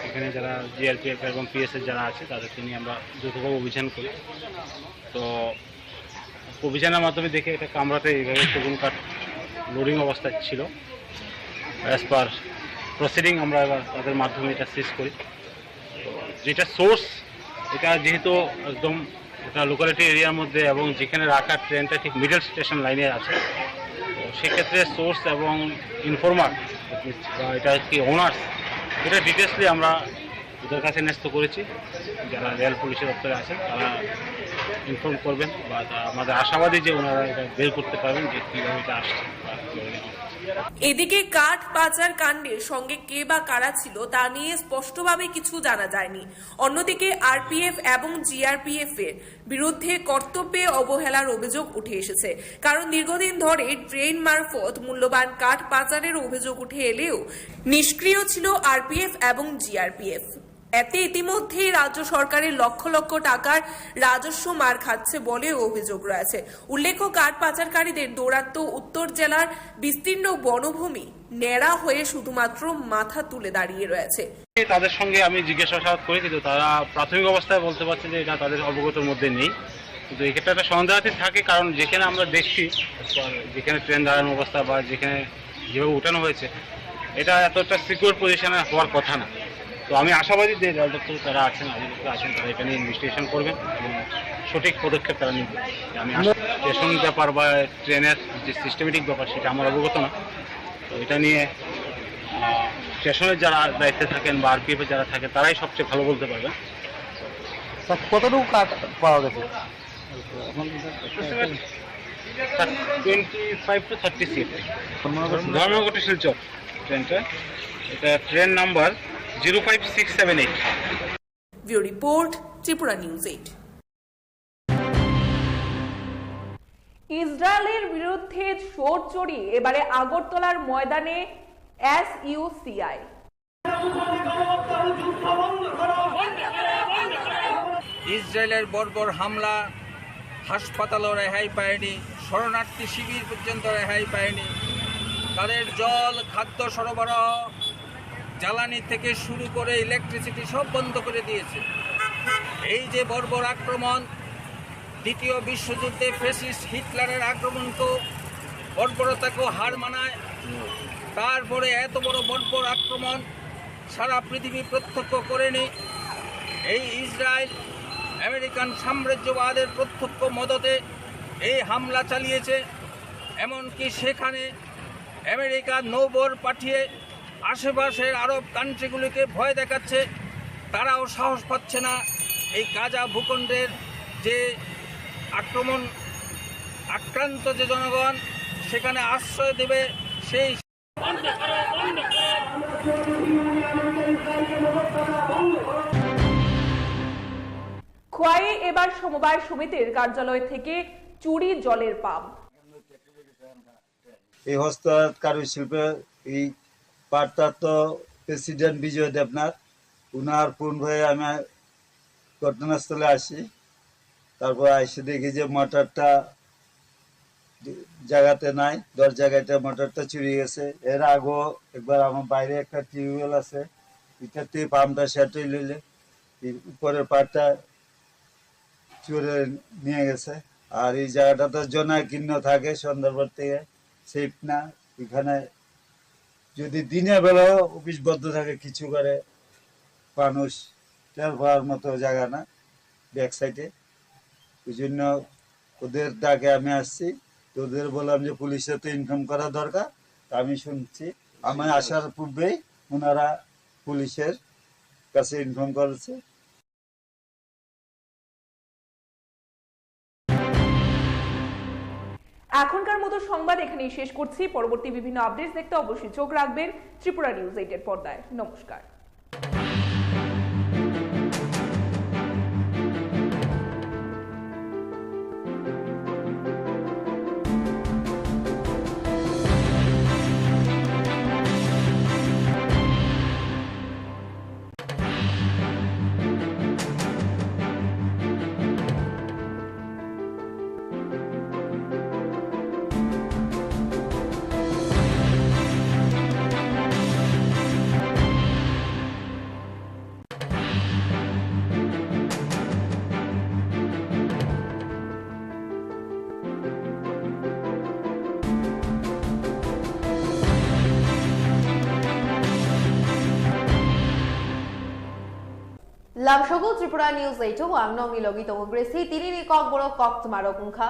এখানে যারা জিআরপিএফ এবং পিএসএফ যারা আছে, তাদেরকে নিয়ে আমরা যৌথভাবে অভিযান করি। তো অভিযানের মাধ্যমে দেখে একটা কামরাতে এইভাবে সেগুন কাঠ লোডিং অবস্থায় ছিল। অ্যাজ পার প্রসিডিং আমরা এবার তাদের মাধ্যমে এটা সিজ করি। যেটা সোর্স, এটা যেহেতু একদম একটা লোকালিটি এরিয়ার মধ্যে এবং যেখানে রাখা ট্রেনটা ঠিক মিডল স্টেশন লাইনে আছে, তো সেক্ষেত্রে সোর্স এবং ইনফর্মার বা এটা কি ওনার্স, এটা ডিটেলসলি আমরা ওদের কাছে ন্যস্ত করেছি। যারা রেল পুলিশের দপ্তরে আছেন, তারা ইনফর্ম করবেন বা তা-, আমাদের আশাবাদী যে ওনারা এটা বের করতে পারবেন যে কীভাবে এটা আসছে বা কীভাবে এটা হচ্ছে। এদিকে কাঠ পাচার কাণ্ডের সঙ্গে কে বা কারা ছিল তা নিয়ে স্পষ্টভাবে কিছু জানা যায়নি। অন্যদিকে আরপিএফ এবং জিআরপিএফ এর বিরুদ্ধে কর্তব্যে অবহেলার অভিযোগ উঠে এসেছে, কারণ দীর্ঘদিন ধরে ট্রেন মারফত মূল্যবান কাঠ পাচারের অভিযোগ উঠে এলেও নিষ্ক্রিয় ছিল আরপিএফ এবং জিআরপিএফ। এতে ইতিমধ্যেই রাজ্য সরকারের লক্ষ লক্ষ টাকার রাজস্ব মার খাচ্ছে বলেও অভিযোগ রয়েছে। উল্লেখ্য, কাঠ পাচারকারীদের দৌরাত্ম্য উত্তর জেলার বিস্তীর্ণ বনভূমি ন্যাড়া হয়ে শুধুমাত্র মাথা তুলে দাঁড়িয়ে রয়েছে। তাদের সঙ্গে আমি জিজ্ঞাসাবাদ করি, কিন্তু তারা প্রাথমিক অবস্থায় বলতে পারছে যে এটা তাদের অবগতর মধ্যে নেই। কিন্তু এক্ষেত্রে একটা সন্দেহাতীত থাকে, কারণ যেখানে আমরা দেখছি, যেখানে ট্রেন দাঁড়ানোর অবস্থা বা যেখানে যেভাবে উঠানো হয়েছে, এটা এতটা সিকিউর পজিশনে হওয়ার কথা না। তো আমি আশাবাদী যে রেল দপ্তরে যারা আছেন, আধিপত্য আছেন, তারা এটা নিয়ে ইনভেস্টিগেশন করবেন এবং সঠিক পদক্ষেপ তারা নেবেন। আমি আশা, স্টেশন ব্যাপার বা ট্রেনের যে সিস্টেমেটিক ব্যাপার, সেটা আমার অবগত না। তো এটা নিয়ে, আহ, স্টেশনের যারা দায়িত্বে থাকেন বা আরপিএফ এ যারা থাকেন, তারাই সবচেয়ে ভালো বলতে পারবেন। স্যার, কতটুকু কাঠ পাওয়া গেছে? টোয়েন্টি ফাইভ টু থার্টি সিট। ধর্মনগর টু শিলচর ট্রেনটা, এটা train number zero five six seven eight. Bureau report, Tripura News eight। ইসরায়েলের বিরুদ্ধে সোচ্চারি এবারে আগরতলার ময়দানে এসইউসিআই। ইসরায়েলের বর্বর হামলা, হাসপাতালও রেহাই পায়নি, শরণার্থী শিবির পর্যন্ত রেহাই পায়নি। তাদের জল, খাদ্য সরবরাহ, জ্বালানি থেকে শুরু করে ইলেকট্রিসিটি সব বন্ধ করে দিয়েছে। এই যে বর্বর আক্রমণ, দ্বিতীয় বিশ্বযুদ্ধে ফ্যাসিস্ট হিটলারের আক্রমণকেও, বর্বরতাকেও হার মানায়। তারপরে এত বড় বর্বর আক্রমণ সারা পৃথিবী প্রত্যক্ষ করেনি। এই ইসরায়েল আমেরিকান সাম্রাজ্যবাদের প্রত্যক্ষ মদতে এই হামলা চালিয়েছে। এমনকি সেখানে আমেরিকা নৌবহর পাঠিয়ে আশেপাশের আরব কান্ট্রিগুলিকে ভয় দেখাচ্ছে। তারাও সাহস পাচ্ছে না এই গাজা ভূখণ্ডের যে আক্রমণ, আক্রান্ত যে জনগণ সেখানে আশ্রয় দেবে, সেই খোয়াইয়ে এবার সমবায় সমিতির কার্যালয় থেকে চুরি জলের পাম্প। এই হস্ততাঁত কারুশিল্পে এই পাটটা তো প্রেসিডেন্ট বিজয় দেবনাথ, উনার ফোন হয়ে আমি ঘটনাস্থলে আসি। তারপর এসে দেখি যে মোটরটা জায়গাতে নাই, দশ জায়গাতে মোটরটা চুরি গেছে। এর আগেও একবার আমার বাইরে একটা টিউবওয়েল আছে, এটাতে পাম্পটা সেট হইলে এই উপরের পাটটা চুরে নিয়ে গেছে। আর এই জায়গাটা তো জনাকীর্ণ থাকে সন্ধ্যার পর থেকে, সেফ না। এখানে যদি দিনের বেলাও অফিস বন্ধ থাকে, কিছু করে মানুষ টের পাওয়ার মতো জায়গা না ব্যাক সাইডে। ওই জন্য ওদের ডাকে আমি আসছি। তো ওদের বললাম যে পুলিশে তো ইনফর্ম করা দরকার। তা আমি শুনছি, আমি আসার পূর্বেই ওনারা পুলিশের কাছে ইনফর্ম করেছে। এখনকার মতো সংবাদ এখানেই শেষ করছি। পরবর্তী বিভিন্ন আপডেটস দেখতে অবশ্যই চোখ রাখবেন ত্রিপুরা নিউজ এইটের পর্দায়। নমস্কার। Lamsogo Tripura News eight o ang nokni logi tongo Gracie, tini ni kokborok koktwma rok wngkha.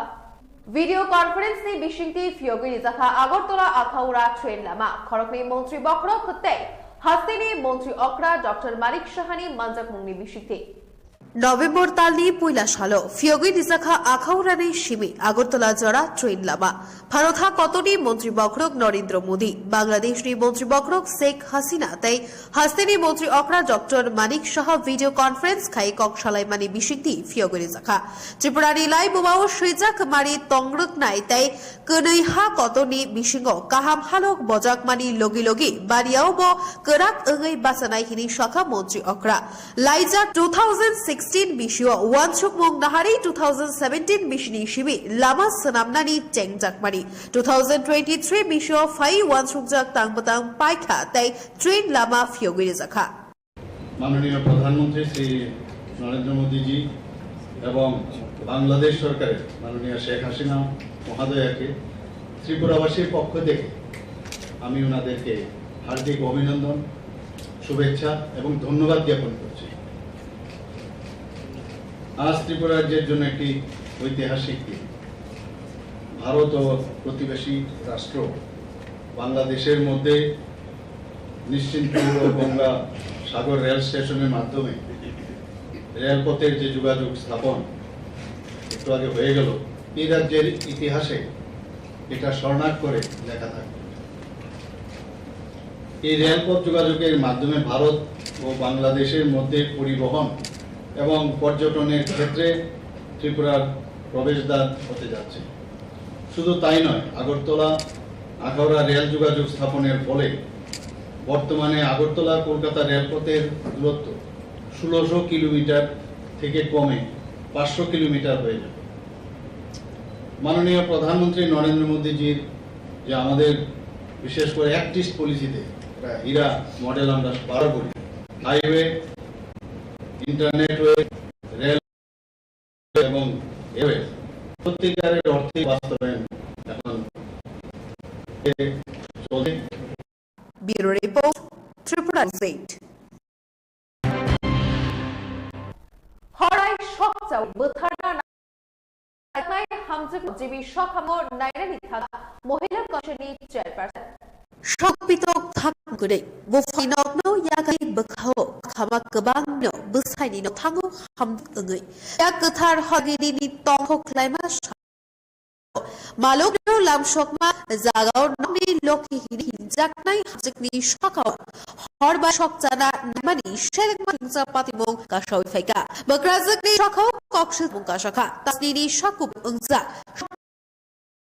Video conference ni bisingtwi phiyogwi rijakha Agartala Akhaura train lama. Khoroknwi montri bokhorok tei hasteni montri okra Doctor Manik Sahani manjakmungni bisingtwi. November talni puila salo phiyogwi rijakha Akhaurani simi Agartala jora train lama. Bharat ha kotoni montri bokhorok Narendra Modi, Bangladeshni montri bokhorok Sheikh Hasina tei hasteni montri okra Doctor Manik Saha video conference khai kok salaimani bisingtwi phiyogwi rijakha. Tripurani lai bumao swijak mari tongrwknai tei kwnwi ha kotorni bisingo kaham halok bojakmani logi logi baniao bo kwrak wngwi bachanai hwnwi sakha montri okra. Laijak two thousand sixteen bisio uansukmung naharwi two thousand seventeen bisini simi lama swnamnani chengjakmani two thousand twenty-three bisio phai uansukjak tang bwtang paikha tei train lama phiyogwi rijakha. মাননীয় প্রধানমন্ত্রী শ্রী নরেন্দ্র মোদীজি এবং বাংলাদেশ সরকারের মাননীয় শেখ হাসিনা মহোদয়াকে ত্রিপুরাবাসীর পক্ষ থেকে আমি ওনাদেরকে হার্দিক অভিনন্দন, শুভেচ্ছা এবং ধন্যবাদ জ্ঞাপন করছি। আজ ত্রিপুরা রাজ্যের জন্য একটি ঐতিহাসিক দিন। ভারত ও প্রতিবেশী রাষ্ট্র বাংলাদেশের মধ্যে নিশ্চিন্তপুর ও গঙ্গা সাগর রেল স্টেশনের মাধ্যমে রেলপথের যে যোগাযোগ স্থাপন একটু আগে হয়ে গেল, এই রাজ্যের ইতিহাসে এটা স্বর্ণাক্ষরে লেখা থাকবে। এই রেলপথ যোগাযোগের মাধ্যমে ভারত ও বাংলাদেশের মধ্যে পরিবহন এবং পর্যটনের ক্ষেত্রে ত্রিপুরার প্রবেশদ্বার হতে যাচ্ছে। শুধু তাই নয়, আগরতলা আখাউড়া রেল যোগাযোগ স্থাপনের ফলে বর্তমানে আগরতলা কলকাতা রেলপথের দূরত্ব ষোলোশো কিলোমিটার থেকে কমে পাঁচশো কিলোমিটার হয়ে যাবে। মাননীয় প্রধানমন্ত্রী নরেন্দ্র মোদীজির যে আমাদের বিশেষ করে অ্যাক্ট ইস্ট পলিসিতে একটা হীরা মডেল আমরা পার করি, হাইওয়ে, ইন্টারনেটওয়ে, রেল এবং এওয়ে সত্যিকারের অর্থে বাস্তবায়ন এখন চলছে। Bureau Report, Tripura News eight. Horai sokchao bwtharna naiknai hamjwk jibi sokhamno nainani thangkha Mohila Commission ni chairperson. Sok pitok thak kwrwi, buphai nokno yakai bwkhao khama kwbangno bwsaini nokhango hamjwk wngwi yak kwthar hogini tongthok khlaima sa-, malokno lamsokma jagao nokni lokhi hini hinjaknai hamjwkni sakao horba sokchana naimani selengma thwngsa patimung kasawi phaikha. Bwkrajwkni sakao kokswk mung kasakha, tasnini sakub wngsa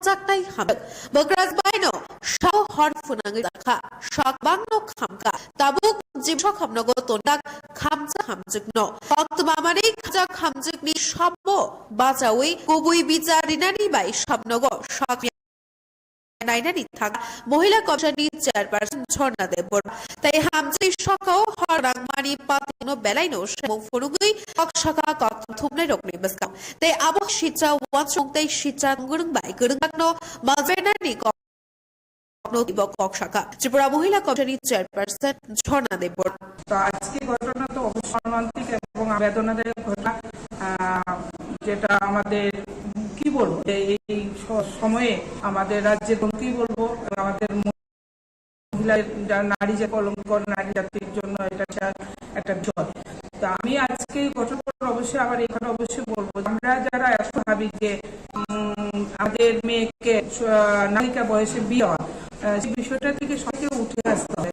jaknai hamjwk. Bwkrajwk baino sao hor phunangwi jakha, sak bangno khamkha. Tabuk jibsok hamnogo tonjak khamjak hamjwkno. Koktwma manwi khamjak hamjwkni samo bachawi kubui bichar rinani bai samnogo sak nainani thang Mohila Commission ni chairperson Jhorna Debbarma. Tai hamjwkni sakao hor nangmani patimungno belaino samung phunugwi kok saka kok thumnai rokni bwskang. Tai abo sitsa wansong tai sitsa gwrwng bai gwrwng bakno maljainani kok no tibo kok saka Tripura Mohila Commission ni chairperson Jhorna Debbarma. তো আজকে ঘটনা তো অবশ্যই মর্মান্তিক এবং বেদনাদায়ক ঘটনা, আহ, যেটা আমাদের কি বলবো, যে এই স-, সময়ে আমাদের রাজ্যের কি বলবো, আমাদের মহিলা, যারা নারী যে কলঙ্ক, নারী জাতির জন্য এটা একটা, একটা বিপদ। তো আমি আজকে এই ঘটনার পর অবশ্যই আবার এখানে অবশ্যই বলবো যে আমরা যারা এখন ভাবি যে, উম, আমাদের মেয়েকে স-, নাবালিকা বয়সে বিয়ে দেওয়া, আহ, সেই বিষয়টা থেকে সবাইকে উঠে আসতে হবে।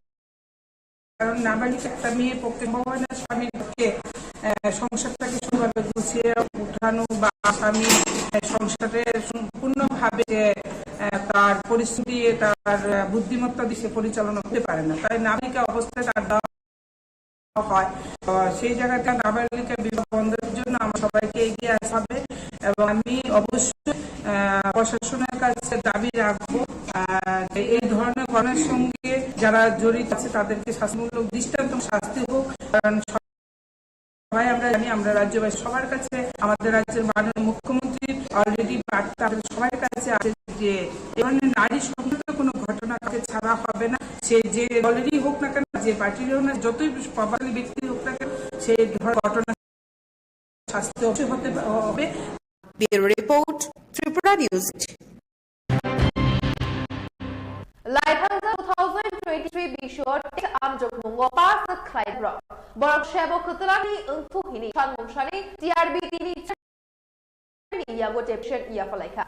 কারণ নাবালিকা একটা মেয়ের পক্ষে সম্ভব হয় না স্বামীর পক্ষে, আহ, সংসারটাকে সুন্দরভাবে গুছিয়ে উঠানো বা স্বামী, আহ, সংসারে সম্পূর্ণভাবে যে, আহ, তার পরিস্থিতি, তার, আহ, বুদ্ধিমত্তা দিয়ে সে পরিচালনা করতে পারে না। তাই নাবালিকা অবস্থায় তার দেওয়া হয়। তো সেই জায়গাতে নাবালিকা বিবাহ বন্ধের জন্য আমরা সবাইকে এগিয়ে আসতে হবে এবং আমি অবশ্যই, আহ, প্রশাসনের কাছে দাবি রাখবো, আহ, যে এই ধরনের ঘটনার সঙ্গে যারা জড়িত আছে তাদেরকে শাস্তিমূলক দৃষ্টান্ত শাস্তি হোক, কারণ সবাই আমরা জানি, আমরা রাজ্যবাসী সবার কাছে, আমাদের রাজ্যের মাননীয় মুখ্যমন্ত্রীর already বার্তা আমাদের সবার কাছে আছে যে এই ধরনের নারী সংক্রান্ত কোনো ঘটনা কাউকে ছাড়া হবে না। সে যে দলেরই হোক না কেন, যে পার্টিরই হোক না, যতই প্রভাবশালী ব্যক্তি হোক না কেন, সেই ধরনের ঘটনা শাস্তি অবশ্যই হতে হবে। Bureau Report, Tripura News. Laithangsa two thousand twenty-three bisio test amjokmungo pass khlai borok. Borok sebo kwtwlangni wngthu hini sanmungsani T R B T ni yago deputation yapharlaikha.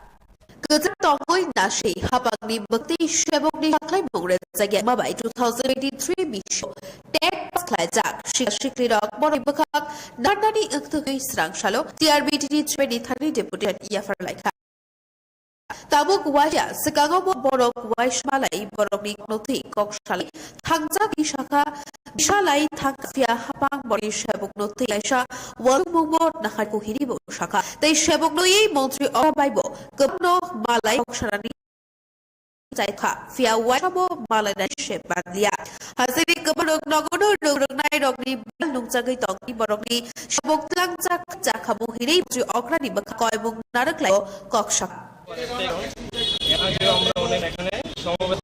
Kwchak tongwi nasi hapangni bwktwi sebokni saklaimung rwjakya mabai two thousand twenty-three bisio test pass khlaijak sikha siklirok borok bwkhak narnani wngthugwi swrang salo T R B T ni chairman ni thani deputation yapharlaikha. Tabuk waisa swkango bo borok waisa malai borokni nokthwi kok salai thangjak ni sakha, bisalai thangkha phiya hapang borokni sebokno twi kaisa walmungbo naharkuk hini bo sakha. Tei sebokno ei montri ora bai bo kwbangno malai kok sanani chaikha, phiya waisa bo malainai se manliya. Hasini kwbangno nogono rwng rwngnai rokni bal nungjagwi tongwi borokni sebok tlangjak jakhamu hini montri okrani bwkha koimung narwk lai kok sakha. এর আগেও আমরা অনেক এখানে সমবেত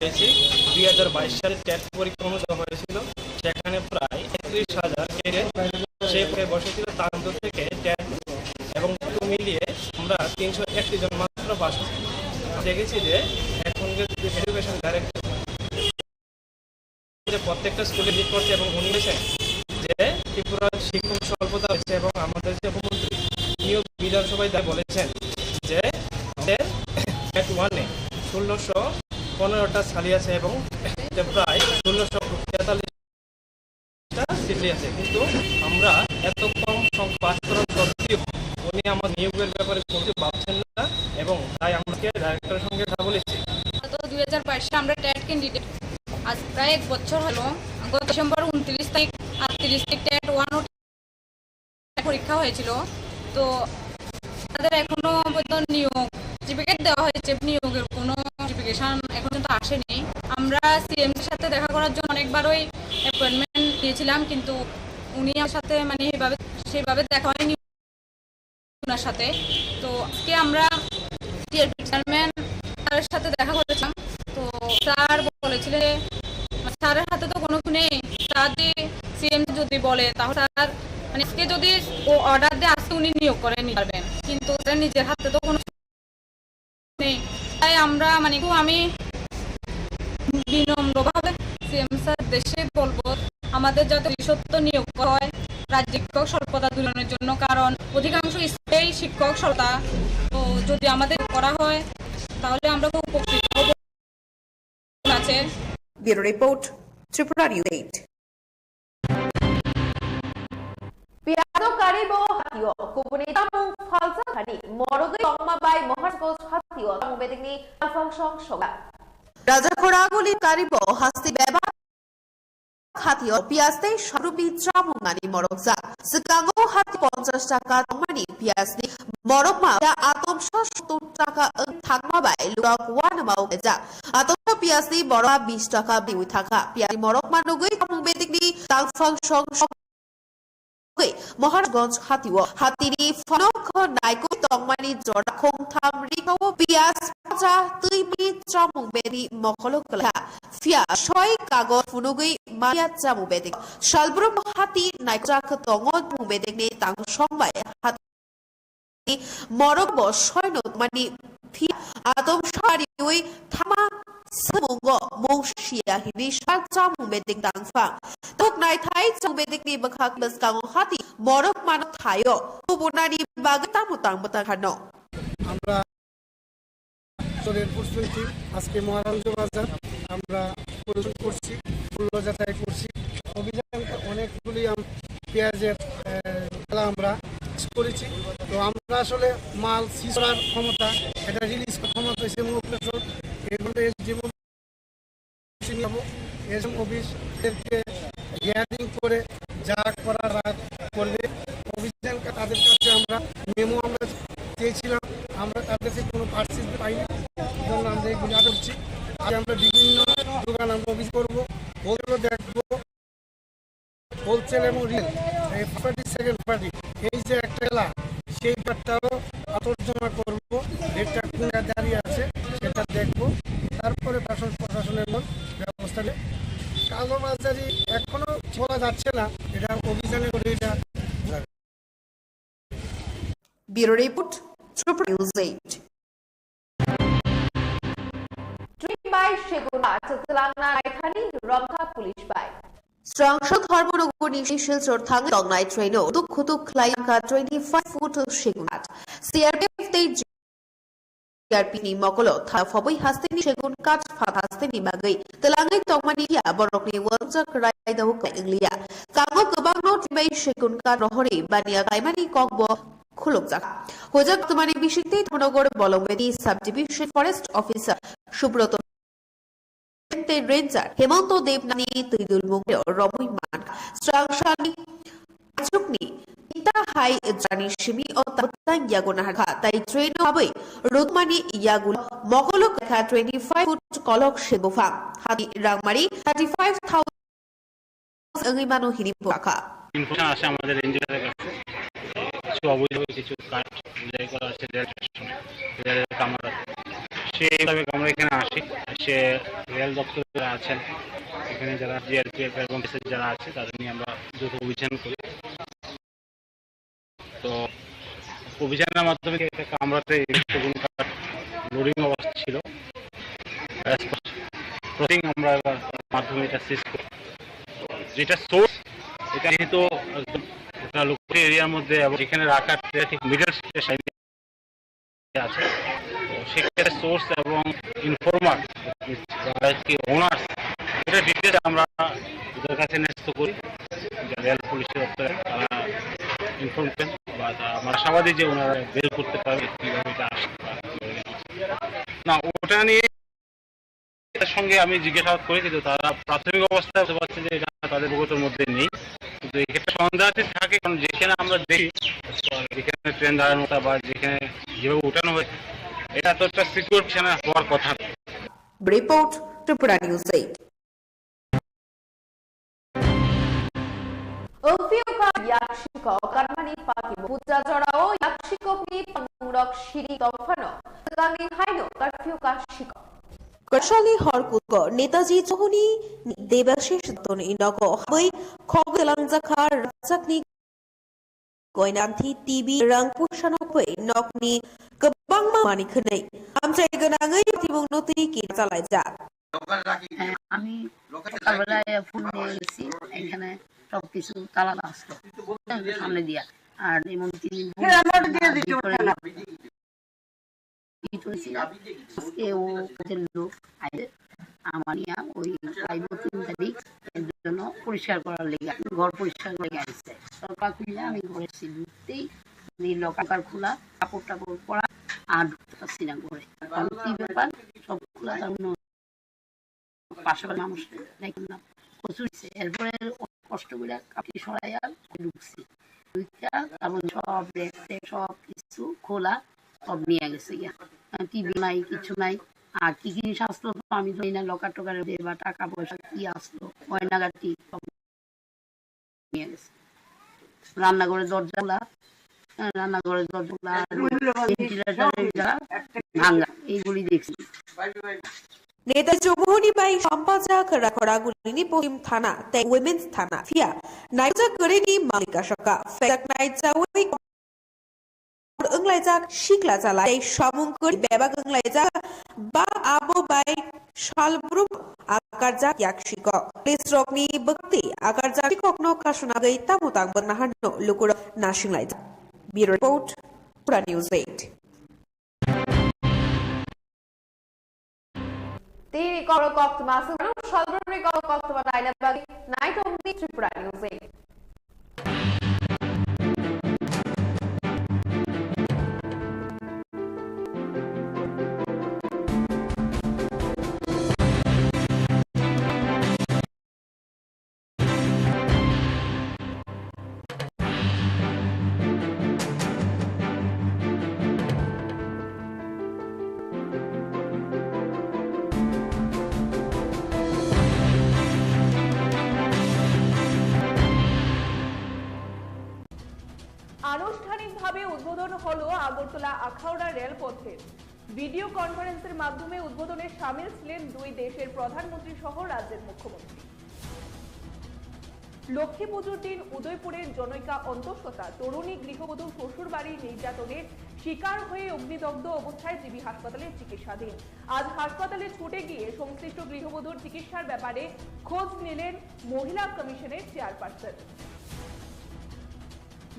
হয়েছি। দুই হাজার বাইশ সালে টেট পরীক্ষা অনুষ্ঠিত হয়েছিল, সেখানে প্রায় একত্রিশ হাজার ক্যাডেট সেই পরীক্ষায় বসেছিল। তার মধ্য থেকে টেট এবং টু মিলিয়ে আমরা তিনশো একটি জন মাত্র পাস। দেখেছি যে এখন যে এডুকেশন ডাইরেক্টর যে প্রত্যেকটা স্কুলে ভিজিট করছে এবং উনি বলেছেন যে ত্রিপুরার শিক্ষক স্বল্পতা রয়েছে এবং আমাদের যে উপমন্ত্রী তিনিও বিধানসভায় দাঁড়িয়ে বলেছেন যে আমাদের টেট ওয়ানে ষোলোশো পনেরোটা খালি আছে এবং যে প্রায় ষোলোশো তেতাল্লিশটা সিট আছে, কিন্তু আমরা এত কম সংখ্যক পাস করার সত্ত্বেও উনি আমার নিয়োগের ব্যাপারে কোনো কিছু ভাবছেন না এবং তাই আমরা আজকে ডাইরেক্টরের সঙ্গে কথা বলেছি। গত দুই হাজার বাইশে আমরা টেট ক্যান্ডিডেট, আজ প্রায় এক বছর হলো। গত ডিসেম্বর ঊনত্রিশ তারিখ, আটত্রিশ তারিখ টেট ওয়ান ও পরীক্ষা হয়েছিল। তো তাদের এখনো পর্যন্ত নিয়োগ সার্টিফিকেট দেওয়া হয়েছে, নিয়োগের কোনো নোটিফিকেশন এখন পর্যন্ত আসেনি। আমরা সিএমসির সাথে দেখা করার জন্য অনেকবারই অ্যাপয়েন্টমেন্ট নিয়েছিলাম, কিন্তু উনি আমার সাথে মানে এইভাবে সেইভাবে দেখা হয়নি ওনার সাথে। তো আজকে আমরা টিআরপি চেয়ারম্যান স্যারের সাথে দেখা করেছিলাম। তো স্যার বলেছিলেন যে, স্যারের হাতে তো কোনো কিছু নেই, স্যার যে সিএম যদি বলে, তাহলে স্যার মানে আজকে যদি ও অর্ডার দেয়, আজকে উনি নিয়োগ করে নিতে পারবেন, কিন্তু স্যার নিজের হাতে তো কোনো নেই। তাই আমরা মানে খুব, আমি বিনম্রভাবে সিএম স্যার দেশে বলবো, আমাদের যাতে ভবিষ্যতে নিয়োগ করা হয় রাজ্যিক শিক্ষক স্বল্পতা দূরীকরণের জন্য, কারণ অধিকাংশ স্কুলেই শিক্ষক স্বল্পতা। তো যদি আমাদের করা হয়, তাহলে আমরা খুব উপকৃত হব। আছে। Bureau report, Tripura News eight. Piyado karibo hatio, kubuni tamung falsa thani, morogwi tongma bai Mohargoj hatio, tamung bedingni alfang song soga. Raja Khoraguli karibo hasti beba hatio piyas tei sarupi chamung nani morokjak. Swkango hati ponchas taka tongmani piyasni morokma ya atom sa sottor taka wng thangma bai lurok uanama uklajak. Atom sa piyasni morokma bis taka biwi thangkha. Piyasni morokma nugwi chamung bedikni tangphang song song Moharganj hatio hatini phanok naikwi tongmani jora khongtham rikao piyas paja twi mani chamung bedi mokolo kwlai phiya soi kagoj phunugwi maya chamung bedi salbrum hati naikjak tongo chamung bedini tang songbai hati morok bo soino mani phi atom sariwi thama semungo mung sia hini sal chamung beding tangphang. Tok naithai chamung bedingni bwkhak bwskango hati morok mano thaio. Kubunani bagwi tamo tang bwtang hano. আমরা red food team আজকে মহারাজ বাজার আমরা পরিদর্শন করছি, মূল্য যাচাই করছি। অভিযানটা অনেকগুলি আম-, পেঁয়াজের, আহ, মেলা আমরা সিজ করেছি। তো আমরা আসলে মাল সিজ করার ক্ষমতা, এটা রিলিজ করার ক্ষমতা হচ্ছে এসডিএম অফিসের। এর মধ্যে এসডিএম অফিস নিয়ে যাবো। এসডিএম অফিস এদেরকে হিয়ারিং করে যা করার তা করবে। অভিযান তাদের কাছে আমরা মেমো আমরা চেয়েছিলাম, আমরা তাদের কাছে কোনো পার্সেন্ট পাইনি, এই জন্য আমরা এগুলি আটক করছি। আজ আমরা বিভিন্ন দোকান আমরা অফিস করবো, হোলসেলও দেখবো, হোলসেল এবং রিটেল, এই ফার্স্ট পার্টি, সেকেন্ড পার্টি, এই যে একটা খেলা, সেই ব্যাপারটাও আলোচনা করবো, রেটটা কোন জায়গায় দাঁড়িয়ে আছে সেটা দেখবো, তারপরে প্রশাসন, প্রশাসনের মন ব্যবস্থা নেবে। কালোবাজারি এখনো বলা যাচ্ছে না, এটা অভিযানে করে এটা বোঝা যাবে। Bureau report, Tripura News eight. Train bai Segun Ghat twlangna naithani romkha police bai. Srangso Dharmanagar ni Silchar thangwi tongnai train o duk khutuk khlai wngkha twenty five foot Segun Ghat. C R P F tei G R P ni mokolo tha phobwi hasteni Segun Ghat phat hasteni bagwi twlangwi tongmani phiya borokni uanjak raida o kwlai wngliya. Kango kwbangno twibai Segun Ghat rohorwi baniya khlaimani kokbo khulukjak. Hojak twmani bisingtwi Dharmanagar Bolongbedi Sub Division Forest Officer Subroto tei Ranger Hemonto Debnani twidul mungwi romwi mankha. Srangsalni achukni tinta hai jani simi o tabuk tang yago naharkha, tai train o habwi rukmani yagulo mokolo kakha twenty five foot kolok se buphang, hati rangmari thirty five thousand wngwi mano hini bo kha. Information আসে আমাদের রেঞ্জারের কাছে, কিছু অবৈধভাবে কিছু কাঠ বুঝাই করা আছে রেল স্টেশনে, রেলের কামরা। সেই মোতাবেক আমরা এখানে আসি, এসে রেল দপ্তর যারা আছেন, এখানে যারা জিআরপিএফ এবং বিএসএফ যারা আছে, তাদের নিয়ে আমরা যৌথ অভিযান করি। তো অভিযানের মাধ্যমে একটা কামরাতে সেগুন কাঠ লোডিং অবস্থা ছিল। প্রসেসিং আমরা এবার মাধ্যমে এটা সিজ করি। যেটা সোর্স, এটা যেহেতু একদম ওটা লোকাল এরিয়ার মধ্যে এবং যেখানে রাখার ঠিক মিডল স্টেশন আছে, তো সেক্ষেত্রে সোর্স এবং ইনফর্মার যারা কি ওনার্স, এটা ডিটেলস আমরা ওদের কাছে ন্যস্ত করি। রেল পুলিশের দপ্তরে তারা ইনফর্ম করেন বা তা আমরা আশাবাদী যে ওনারা বের করতে পারবে কীভাবে এটা আসে বা কীভাবে এটা আসে। ওটা নিয়ে এর সঙ্গে আমি জিজ্ঞাসাবাদ করি, কিন্তু তারা প্রাথমিক অবস্থায় বলতে পারছে যে এটা তাদের অবগতর মধ্যে নেই। কিন্তু এক্ষেত্রে সন্দেহাতীত থাকে, কারণ যেখানে আমরা দেখি যেখানে ট্রেন দাঁড়ানো বা যেখানে যেভাবে উঠানো হয়েছে, এটা তো একটা সিকিউর সেখানে হওয়ার কথা। Report, Tripura News eight. Wngphiuka yaksiko karmani paki puja jorao yaksikokni pangrok siri tongphano, swkangni haino curfew ka sikok. Kwchali hor kugo Netaji Chongmoni Debashish Doni nogo habwi khogwi twlangjakha rajak ni Goinanthi T V rang pushano kwi nokni kwbangma mani khwnwi amchai gwnangwi patimungno twi kir chalaijak. হ্যাঁ, আমি সকালবেলায় ফুল নিয়ে গেছি, এখানে সব কিছু তালা আসলো সামনে দিয়া। আর এমনকি ভিতরে কি করেছিল? আজকে ও কাজের লোক আইছে, আমার ইয়া ওই প্রায় তিন তারিখ এর জন্য পরিষ্কার করার লেগে, ঘর পরিষ্কার করে আইছে। সকাল খুলে আমি ঘরে এসে ঢুকতেই এই লকার খোলা, কাপড় টাপড় পরা, আর ঢুকতে পারছি না ঘরে। আমি কি ব্যাপার, সব খোলা, তার মধ্যে পাশে বাড়ির মানুষ দেখলাম না, প্রচুর হয়েছে। এরপরে কষ্ট করে কাপড় সরাই আর ঢুকছি। ঢুকিয়া তারপর সব ব্যাগ ট্যাগ সব কিছু খোলা, সব নিয়ে গেছে গিয়া। টিভি নাই, কিছু নাই। আর কি কি জিনিস আসলো তো আমি জানি না, লকার টকার বা টাকা পয়সা কি আসলো, গয়নাগাটি সব নিয়ে গেছে। রান্নাঘরের দরজা খোলা, হ্যাঁ, রান্নাঘরের দরজা খোলা, ভেন্টিলেটরের যা ভাঙা, এইগুলি দেখছি। Netaji Chongmoni bai sampajak Rakhoragulini Pohim Thana tei Women's Thana, phiya naijak kwrwini malik asaka phaijaknai chawi wnglaijak sikla chalai tei samung kwrwi bebak wnglaijak ba abo bai salbrum akarjak yaksiko. Police rokni bwkhakti akarjak sikokno kasunagwi tamo tang bwknahano lukurok nasinglaijak. Bureau Report, Tripura News eight. Tini khobor koktwma swngcharno, salbrumni khobor koktwma naina bagwi naitongdi Tripura News eight. আনুষ্ঠানিকভাবে উদ্বোধন হলো আগরতলা আখাউড়া রেলপথের। ভিডিও কনফারেন্সের মাধ্যমে উদ্বোধনে সামিল ছিলেন দুই দেশের প্রধানমন্ত্রী সহ রাজ্যের মুখ্যমন্ত্রী। লক্ষ্মী পুজোর দিন উদয়পুরের জনৈকা অন্তঃসত্ত্বা তরুণী গৃহবধূ শ্বশুরবাড়ির নির্যাতনের শিকার হয়ে অগ্নিদগ্ধ অবস্থায় জিবি হাসপাতালে চিকিৎসাধীন। আজ হাসপাতালে ছুটে গিয়ে সংশ্লিষ্ট গৃহবধূর চিকিৎসার ব্যাপারে খোঁজ নিলেন মহিলা কমিশনের চেয়ারপারসন।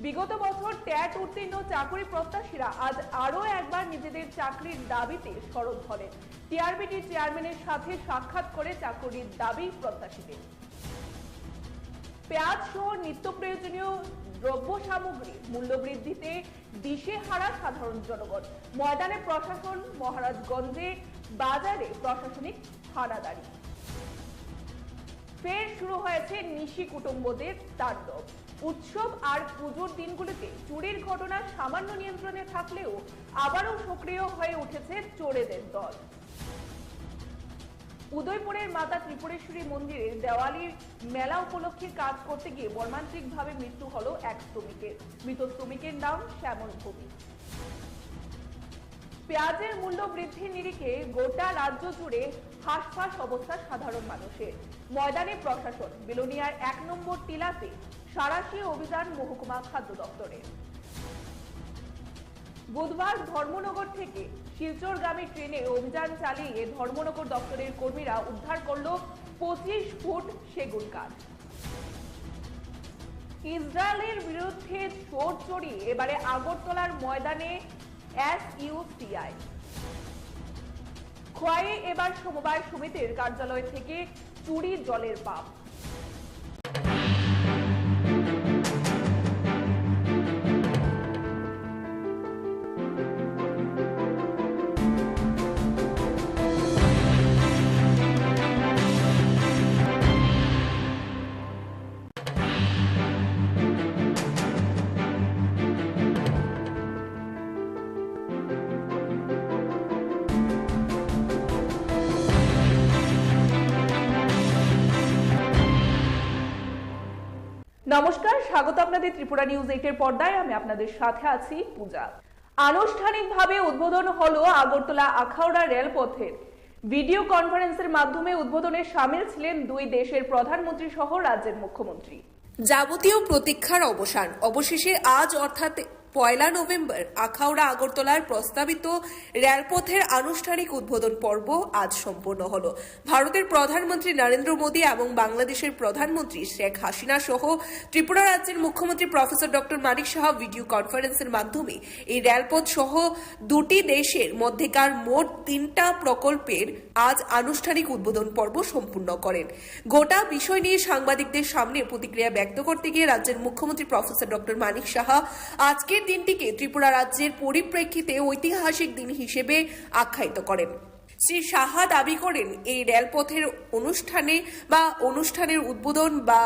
বিগত বছর ট্যাট উত্তীর্ণ চাকরি প্রত্যাশীরা আজ আরও একবার নিজেদের চাকরির দাবিতে সরব হলেন। টিআরবিটি চেয়ারম্যানের সাথে সাক্ষাৎ করে চাকরির দাবি প্রত্যাশীদের। পেঁয়াজ সহ নিত্য প্রয়োজনীয় দ্রব্য সামগ্রীর মূল্যবৃদ্ধিতে দিশেহারা সাধারণ জনগণ। ময়দানে প্রশাসন, মহারাজগঞ্জে বাজারে প্রশাসনিক হানাদারি। ফের শুরু হয়েছে নিশি কুটুম্বদের তাণ্ডব। উৎসব আর পুজোর দিনগুলিতে চুরির ঘটনা সামান্য নিয়ন্ত্রণে থাকলেও আবারও সক্রিয় হয়ে উঠেছে চোরেদের দল। উদয়পুরের মাতা ত্রিপুরেশ্বরী মন্দিরের দেওয়ালির মেলা উপলক্ষে কাজ করতে গিয়ে মর্মান্তিকভাবে মৃত্যু হলো এক শ্রমিকের। মৃত শ্রমিকের নাম শ্যামল ভৌমিক। পেঁয়াজের মূল্য বৃদ্ধির নিরিখে গোটা রাজ্য জুড়ে হাঁসফাঁস অবস্থা সাধারণ মানুষের। ময়দানে প্রশাসন, বিলোনিয়ার এক নম্বর টিলাতে সাঁড়াশি অভিযান মহকুমা খাদ্য দপ্তরের। বুধবার ধর্মনগর থেকে শিলচরগামী ট্রেনে অভিযান চালিয়ে ধর্মনগর দপ্তরের কর্মীরা উদ্ধার করল পঁচিশ ফুট সেগুন কাঠ। ইসরায়েলের বিরুদ্ধে জোর চড়িয়ে এবারে আগরতলার ময়দানে এসইউসিআই। খোয়াইয়ে এবার সমবায় সমিতির কার্যালয় থেকে চুরি জলের পাম্প। স্বাগত আপনাদের ত্রিপুরা নিউজ এইটের পর্দায়, আমি আপনাদের সাথে আছি পূজা। আনুষ্ঠানিকভাবে উদ্বোধন হলো আগরতলা আখাউড়া রেলপথের। ভিডিও কনফারেন্সের মাধ্যমে উদ্বোধনে সামিল ছিলেন দুই দেশের প্রধানমন্ত্রী সহ রাজ্যের মুখ্যমন্ত্রী। যাবতীয় প্রতীক্ষার অবসান। অবশেষে আজ অর্থাৎ পয়লা নভেম্বর আখাউড়া আগরতলার প্রস্তাবিত রেলপথের আনুষ্ঠানিক উদ্বোধন পর্ব আজ সম্পন্ন হলো। ভারতের প্রধানমন্ত্রী নরেন্দ্র মোদী এবং বাংলাদেশের প্রধানমন্ত্রী শেখ হাসিনা সহ ত্রিপুরা রাজ্যের মুখ্যমন্ত্রী প্রফেসর ডক্টর মানিক সাহা ভিডিও কনফারেন্সের মাধ্যমে এই রেলপথ সহ দুটি দেশের মধ্যেকার মোট তিনটা প্রকল্পের আজ আনুষ্ঠানিক উদ্বোধন পর্ব সম্পূর্ণ করেন। গোটা বিষয় নিয়ে সাংবাদিকদের সামনে প্রতিক্রিয়া ব্যক্ত করতে গিয়ে রাজ্যের মুখ্যমন্ত্রী প্রফেসর ডক্টর মানিক সাহা আজকের দিনটিকে ত্রিপুরা রাজ্যের পরিপ্রেক্ষিতে ঐতিহাসিক দিন হিসেবে আখ্যায়িত করেন। শ্রী সাহা দাবি করেন, এই রেলপথের অনুষ্ঠানে বা অনুষ্ঠানের উদ্বোধন বা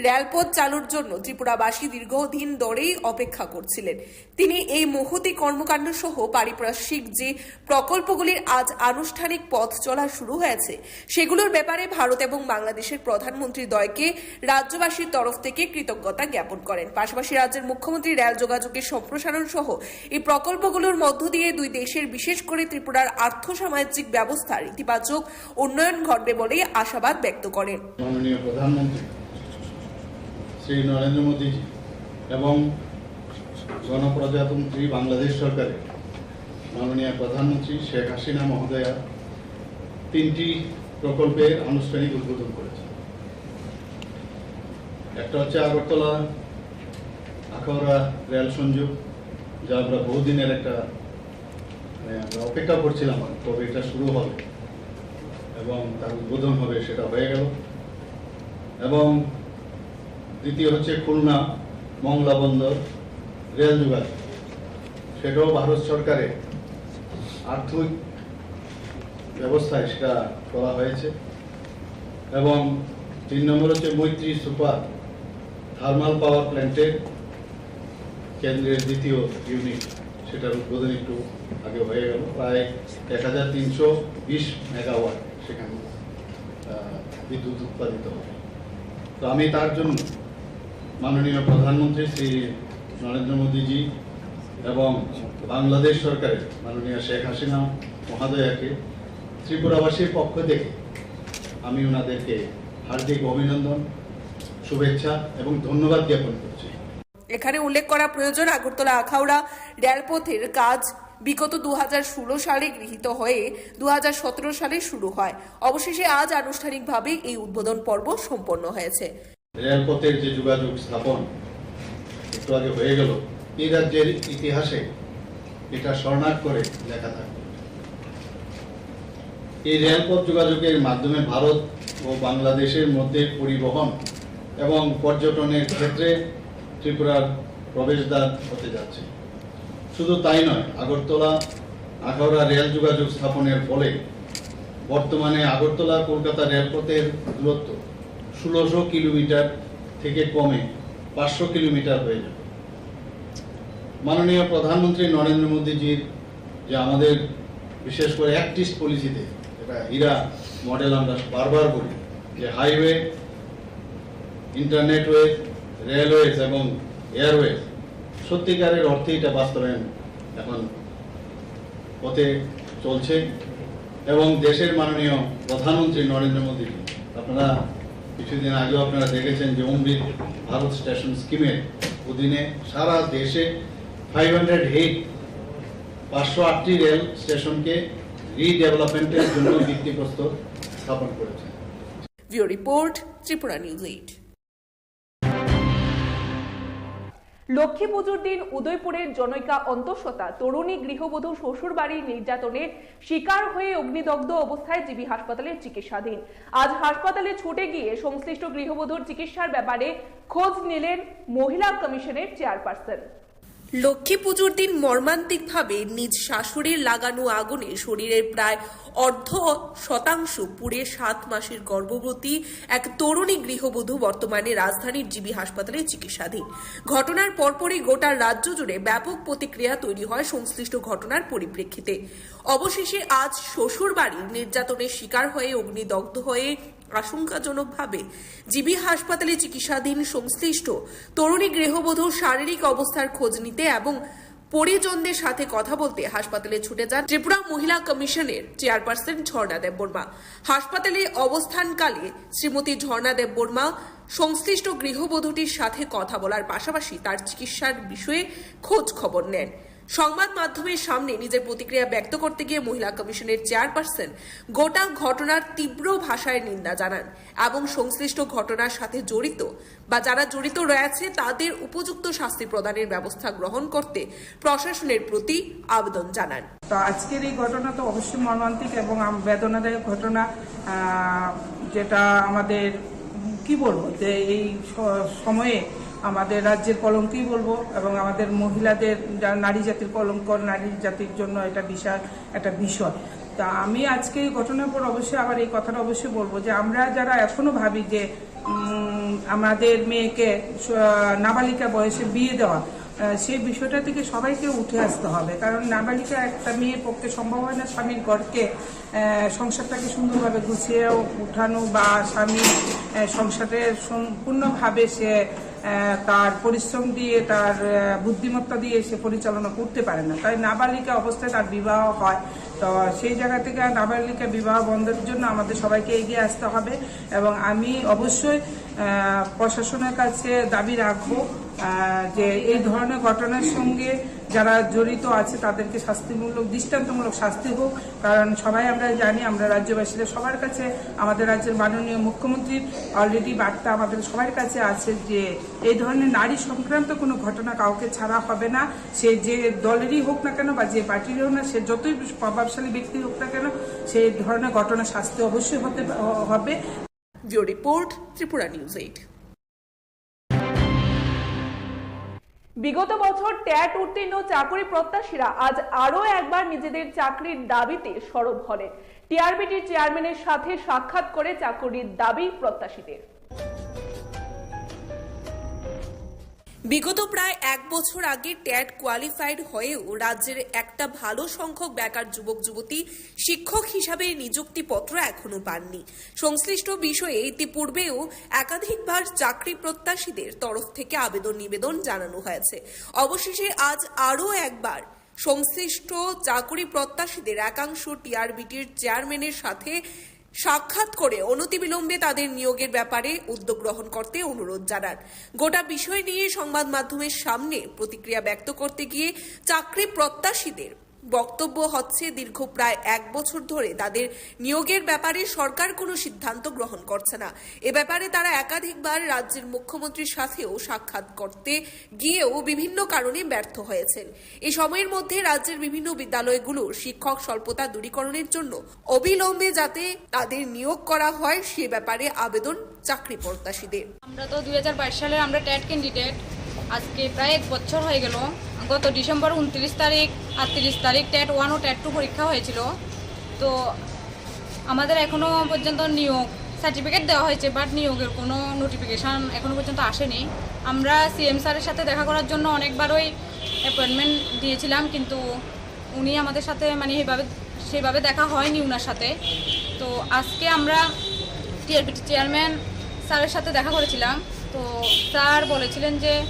রেলপথ চালুর জন্য ত্রিপুরাবাসী দীর্ঘদিন ধরেই অপেক্ষা করছিলেন। তিনি এই মহতী কর্মকাণ্ড সহ পারিপার্শ্বিক যে প্রকল্পগুলির আজ আনুষ্ঠানিক পথ চলা শুরু হয়েছে, সেগুলোর ব্যাপারে ভারত এবং বাংলাদেশের প্রধানমন্ত্রী দ্বয়কে রাজ্যবাসীর তরফ থেকে কৃতজ্ঞতা জ্ঞাপন করেন। পাশাপাশি রাজ্যের মুখ্যমন্ত্রী রেল যোগাযোগের সম্প্রসারণ সহ এই প্রকল্পগুলোর মধ্য দিয়ে দুই দেশের, বিশেষ করে ত্রিপুরার আর্থসামাজিক ব্যবস্থার ইতিবাচক উন্নয়ন ঘটবে বলেই আশাবাদ ব্যক্ত করেন। মাননীয় প্রধানমন্ত্রী শ্রী নরেন্দ্র মোদীজি এবং গণপ্রজাতন্ত্রী বাংলাদেশ সরকারের মাননীয় প্রধানমন্ত্রী শেখ হাসিনা মহোদয়া তিনটি প্রকল্পের আনুষ্ঠানিক উদ্বোধন করেছেন। একটা হচ্ছে আগরতলা আখাউড়া রেল সংযোগ, যা আমরা বহুদিনের একটা, মানে, আমরা অপেক্ষা করছিলাম কবে এটা শুরু হবে এবং তার উদ্বোধন হবে, সেটা হয়ে গেল। এবং দ্বিতীয় হচ্ছে খুলনা মংলা বন্দর রেল যোগাযোগ, সেটাও ভারত সরকারের আর্থিক ব্যবস্থায় সেটা করা হয়েছে। এবং তিন নম্বর হচ্ছে মৈত্রী সুপার থার্মাল পাওয়ার প্ল্যান্টের কেন্দ্রের দ্বিতীয় ইউনিট, সেটার উদ্বোধন একটু আগে হয়ে গেল। প্রায় এক হাজার তিনশো বিশ মেগাওয়াট সেখানে, আহ, বিদ্যুৎ উৎপাদিত হবে। তো আমি তার জন্য মাননীয় প্রধানমন্ত্রী শ্রী নরেন্দ্র মোদীজি এবং বাংলাদেশ সরকারের মাননীয় শেখ হাসিনা মহোদয়াকে ত্রিপুরাবাসীর পক্ষ থেকে আমি ওনাদেরকে হার্দিক অভিনন্দন, শুভেচ্ছা এবং ধন্যবাদ জ্ঞাপন করছি। এখানে উল্লেখ করা প্রয়োজন, আগরতলা আখাউড়া রেলপথের কাজ বিগত দু হাজার ষোলো সালে গৃহীত হয়ে দু হাজার সতেরো সালে শুরু হয়। অবশেষে আজ আনুষ্ঠানিকভাবে এই উদ্বোধন পর্ব সম্পন্ন হয়েছে। রেলপথের যে যোগাযোগ স্থাপন একটু আগে হয়ে গেল, এই রাজ্যের ইতিহাসে এটা স্বর্ণাক্ষরে লেখা থাকবে। এই রেলপথ যোগাযোগের মাধ্যমে ভারত ও বাংলাদেশের মধ্যে পরিবহন এবং পর্যটনের ক্ষেত্রে ত্রিপুরার প্রবেশদ্বার হতে যাচ্ছে। শুধু তাই নয়, আগরতলা আখাউড়া রেল যোগাযোগ স্থাপনের ফলে বর্তমানে আগরতলা কলকাতা রেলপথের দূরত্ব ষোলোশো কিলোমিটার থেকে কমে পাঁচশো কিলোমিটার হয়ে যাবে। মাননীয় প্রধানমন্ত্রী নরেন্দ্র মোদীজির যে আমাদের বিশেষ করে অ্যাক্ট ইস্ট পলিসিতে, এটা হীরা মডেল আমরা বারবার বলি, যে হাইওয়ে, ইন্টারনেটওয়ে, রেলওয়েজ এবং এয়ারওয়েজ, সত্যিকারের অর্থে এটা বাস্তবায়ন এখন পথে চলছে। এবং দেশের মাননীয় প্রধানমন্ত্রী নরেন্দ্র মোদী, আপনারা কিছুদিন আগেও আপনারা দেখেছেন যে অমৃত ভারত স্টেশন স্কিমের অধীনে সারা দেশে ফাইভ হান্ড্রেড এইট, পাঁচশো আটটি রেল স্টেশনকে রিডেভেলপমেন্টের জন্য ভিত্তিপ্রস্তর স্থাপন করেছে। Bureau report, Tripura news eight. Lakshmi পুজোর দিন উদয়পুরের জনৈকা অন্তঃসত্ত্বা তরুণী গৃহবধূ শ্বশুরবাড়ির নির্যাতনের শিকার হয়ে অগ্নিদগ্ধ অবস্থায় জিবি হাসপাতালে চিকিৎসাধীন। আজ হাসপাতালে ছুটে গিয়ে সংশ্লিষ্ট গৃহবধূর চিকিৎসার ব্যাপারে খোঁজ নিলেন মহিলা কমিশনের চেয়ারপারসন। লক্ষ্মী পুজোর দিন মর্মান্তিকভাবে নিজ শাশুড়ির লাগানো আগুনে শরীরের প্রায় অর্ধ শতাংশ পুড়ে সাত মাসের গর্ভবতী এক তরুণী গৃহবধূ বর্তমানে রাজধানীর জিবি হাসপাতালে চিকিৎসাধীন। ঘটনার পরপরই গোটা রাজ্য জুড়ে ব্যাপক প্রতিক্রিয়া তৈরি হয় সংশ্লিষ্ট ঘটনার পরিপ্রেক্ষিতে। অবশেষে আজ শ্বশুর বাড়ির নির্যাতনের শিকার হয়ে অগ্নিদগ্ধ হয়ে আশঙ্কাজনকভাবে জিবি হাসপাতালে চিকিৎসাধীন সংশ্লিষ্ট তরুণী গৃহবধূর শারীরিক অবস্থার খোঁজ নিতে এবং পরিজনদের সাথে কথা বলতে হাসপাতালে ছুটে যান ত্রিপুরা মহিলা কমিশনের চেয়ারপারসন ঝর্ণা দেববর্মা। হাসপাতালে অবস্থানকালে শ্রীমতী ঝর্ণা দেববর্মা সংশ্লিষ্ট গৃহবধূটির সাথে কথা বলার পাশাপাশি তার চিকিৎসার বিষয়ে খোঁজ খবর নেন। সংবাদ মাধ্যমের সামনে নিজের প্রতিক্রিয়া ব্যক্ত করতে গিয়ে মহিলা কমিশনের চেয়ারপারসন গোটা ঘটনার তীব্র ভাষায় নিন্দা জানান এবং সংশ্লিষ্ট ঘটনার সাথে জড়িত বা যারা জড়িত রয়েছে তাদের উপযুক্ত শাস্তি প্রদানের ব্যবস্থা গ্রহণ করতে প্রশাসনের প্রতি আবেদন জানান। তো আজকের এই ঘটনা তো অবশ্যই মর্মান্তিক এবং আম- বেদনাদায়ক ঘটনা, আহ, যেটা আমাদের কি বলবো, যে এই স- সময়ে আমাদের রাজ্যের কলঙ্কই বলবো এবং আমাদের মহিলাদের যা- নারী জাতির কলঙ্ক, নারী জাতির জন্য এটা বিশাল একটা বিষয়। তা আমি আজকে এই ঘটনার পর অবশ্যই আবার এই কথাটা অবশ্যই বলবো যে আমরা যারা এখনো ভাবি যে উম, আমাদের মেয়েকে স- নাবালিকা বয়সে বিয়ে দেওয়া, আহ, সেই বিষয়টা থেকে সবাইকে উঠে আসতে হবে। কারণ নাবালিকা একটা মেয়ের পক্ষে সম্ভব হয় না স্বামীর ঘরকে, আহ, সংসারটাকে সুন্দরভাবে গুছিয়ে উঠানো বা স্বামী, আহ, সংসারে সম্পূর্ণভাবে সে, আহ, তার পরিশ্রম দিয়ে, তার, আহ, বুদ্ধিমত্তা দিয়ে সে পরিচালনা করতে পারে না। তাই নাবালিকা অবস্থায় তার বিবাহ হয়। তো সেই জায়গা থেকে নাবালিকা বিবাহ বন্ধের জন্য আমাদের সবাইকে এগিয়ে আসতে হবে এবং আমি অবশ্যই, আহ, প্রশাসনের কাছে দাবি রাখবো, আহ, যে এই ধরনের ঘটনার সঙ্গে যারা জড়িত আছে তাদেরকে শাস্তিমূলক, দৃষ্টান্তমূলক শাস্তি হোক। কারণ সবাই আমরা জানি, আমরা রাজ্যবাসীরা সবার কাছে, আমাদের রাজ্যের মাননীয় মুখ্যমন্ত্রীর অলরেডি বার্তা আমাদের সবার কাছে আছে যে এই ধরনের নারী সংক্রান্ত কোনো ঘটনা কাউকে ছাড়া হবে না। সে যে দলেরই হোক না কেন বা যে পার্টিরই হোক না, সে যতই প্রভাবশালী ব্যক্তি হোক না কেন, সেই ধরনের ঘটনা শাস্তি অবশ্যই হতে হবে। Bureau report, Tripura news eight. বিগত বছর ট্যাট উত্তীর্ণ চাকুরি প্রত্যাশীরা আজ আরও একবার নিজেদের চাকরির দাবিতে সরব হলেন। টিআরবিটির চেয়ারম্যানের সাথে সাক্ষাৎ করে চাকুরির দাবি প্রত্যাশীদের। বিগত প্রায় এক বছর আগে ট্যাট কোয়ালিফাইড হয়েও রাজ্যের একটা ভালো সংখ্যক বেকার যুবক যুবতী শিক্ষক হিসাবে নিযুক্তিপত্র এখনো পাননি। সংশ্লিষ্ট বিষয়ে ইতিপূর্বেও একাধিকবার চাকরি প্রত্যাশীদের তরফ থেকে আবেদন নিবেদন জানানো হয়েছে। অবশেষে আজ আরও একবার সংশ্লিষ্ট চাকুরি প্রত্যাশীদের একাংশ টিআরবিটির চেয়ারম্যানের সাথে সাক্ষাৎ করে অনতিবিলম্বে তাদের নিয়োগের ব্যাপারে উদ্যোগ গ্রহণ করতে অনুরোধ জানান। গোটা বিষয় নিয়ে সংবাদ মাধ্যমের সামনে প্রতিক্রিয়া ব্যক্ত করতে গিয়ে চাকরি প্রত্যাশীদের বক্তব্য হচ্ছে, দীর্ঘ প্রায় এক বছর ধরে তাদের নিয়োগের ব্যাপারে সরকার কোনো সিদ্ধান্ত গ্রহণ করছে না। এ ব্যাপারে তারা একাধিকবার রাজ্যের মুখ্যমন্ত্রীর সাথেও সাক্ষাৎ করতে গিয়েও বিভিন্ন কারণে ব্যর্থ হয়েছেন। এই সময়ের মধ্যে রাজ্যের বিভিন্ন বিদ্যালয়গুলোর শিক্ষক স্বল্পতা দূরীকরণের জন্য অবিলম্বে যাতে তাদের নিয়োগ করা হয়, সে ব্যাপারে আবেদন চাকরি প্রত্যাশীদের। আমরা তো দুই হাজার বাইশ সালের আমরা ট্যাট ক্যান্ডিডেট। আজকে প্রায় এক বছর হয়ে গেল। গত ডিসেম্বর ঊনত্রিশ তারিখ, আটত্রিশ তারিখ ট্যাট ওয়ান ও ট্যাট টু পরীক্ষা হয়েছিল। তো আমাদের এখনও পর্যন্ত নিয়োগ সার্টিফিকেট দেওয়া হয়েছে, বাট নিয়োগের কোনো নোটিফিকেশান এখনও পর্যন্ত আসেনি। আমরা সিএম স্যারের সাথে দেখা করার জন্য অনেকবারই অ্যাপয়েন্টমেন্ট দিয়েছিলাম, কিন্তু উনি আমাদের সাথে মানে এইভাবে সেইভাবে দেখা হয়নি ওনার সাথে। তো আজকে আমরা টিআরবিটি চেয়ারম্যান স্যারের সাথে দেখা করেছিলাম। তো স্যার বলেছিলেন যে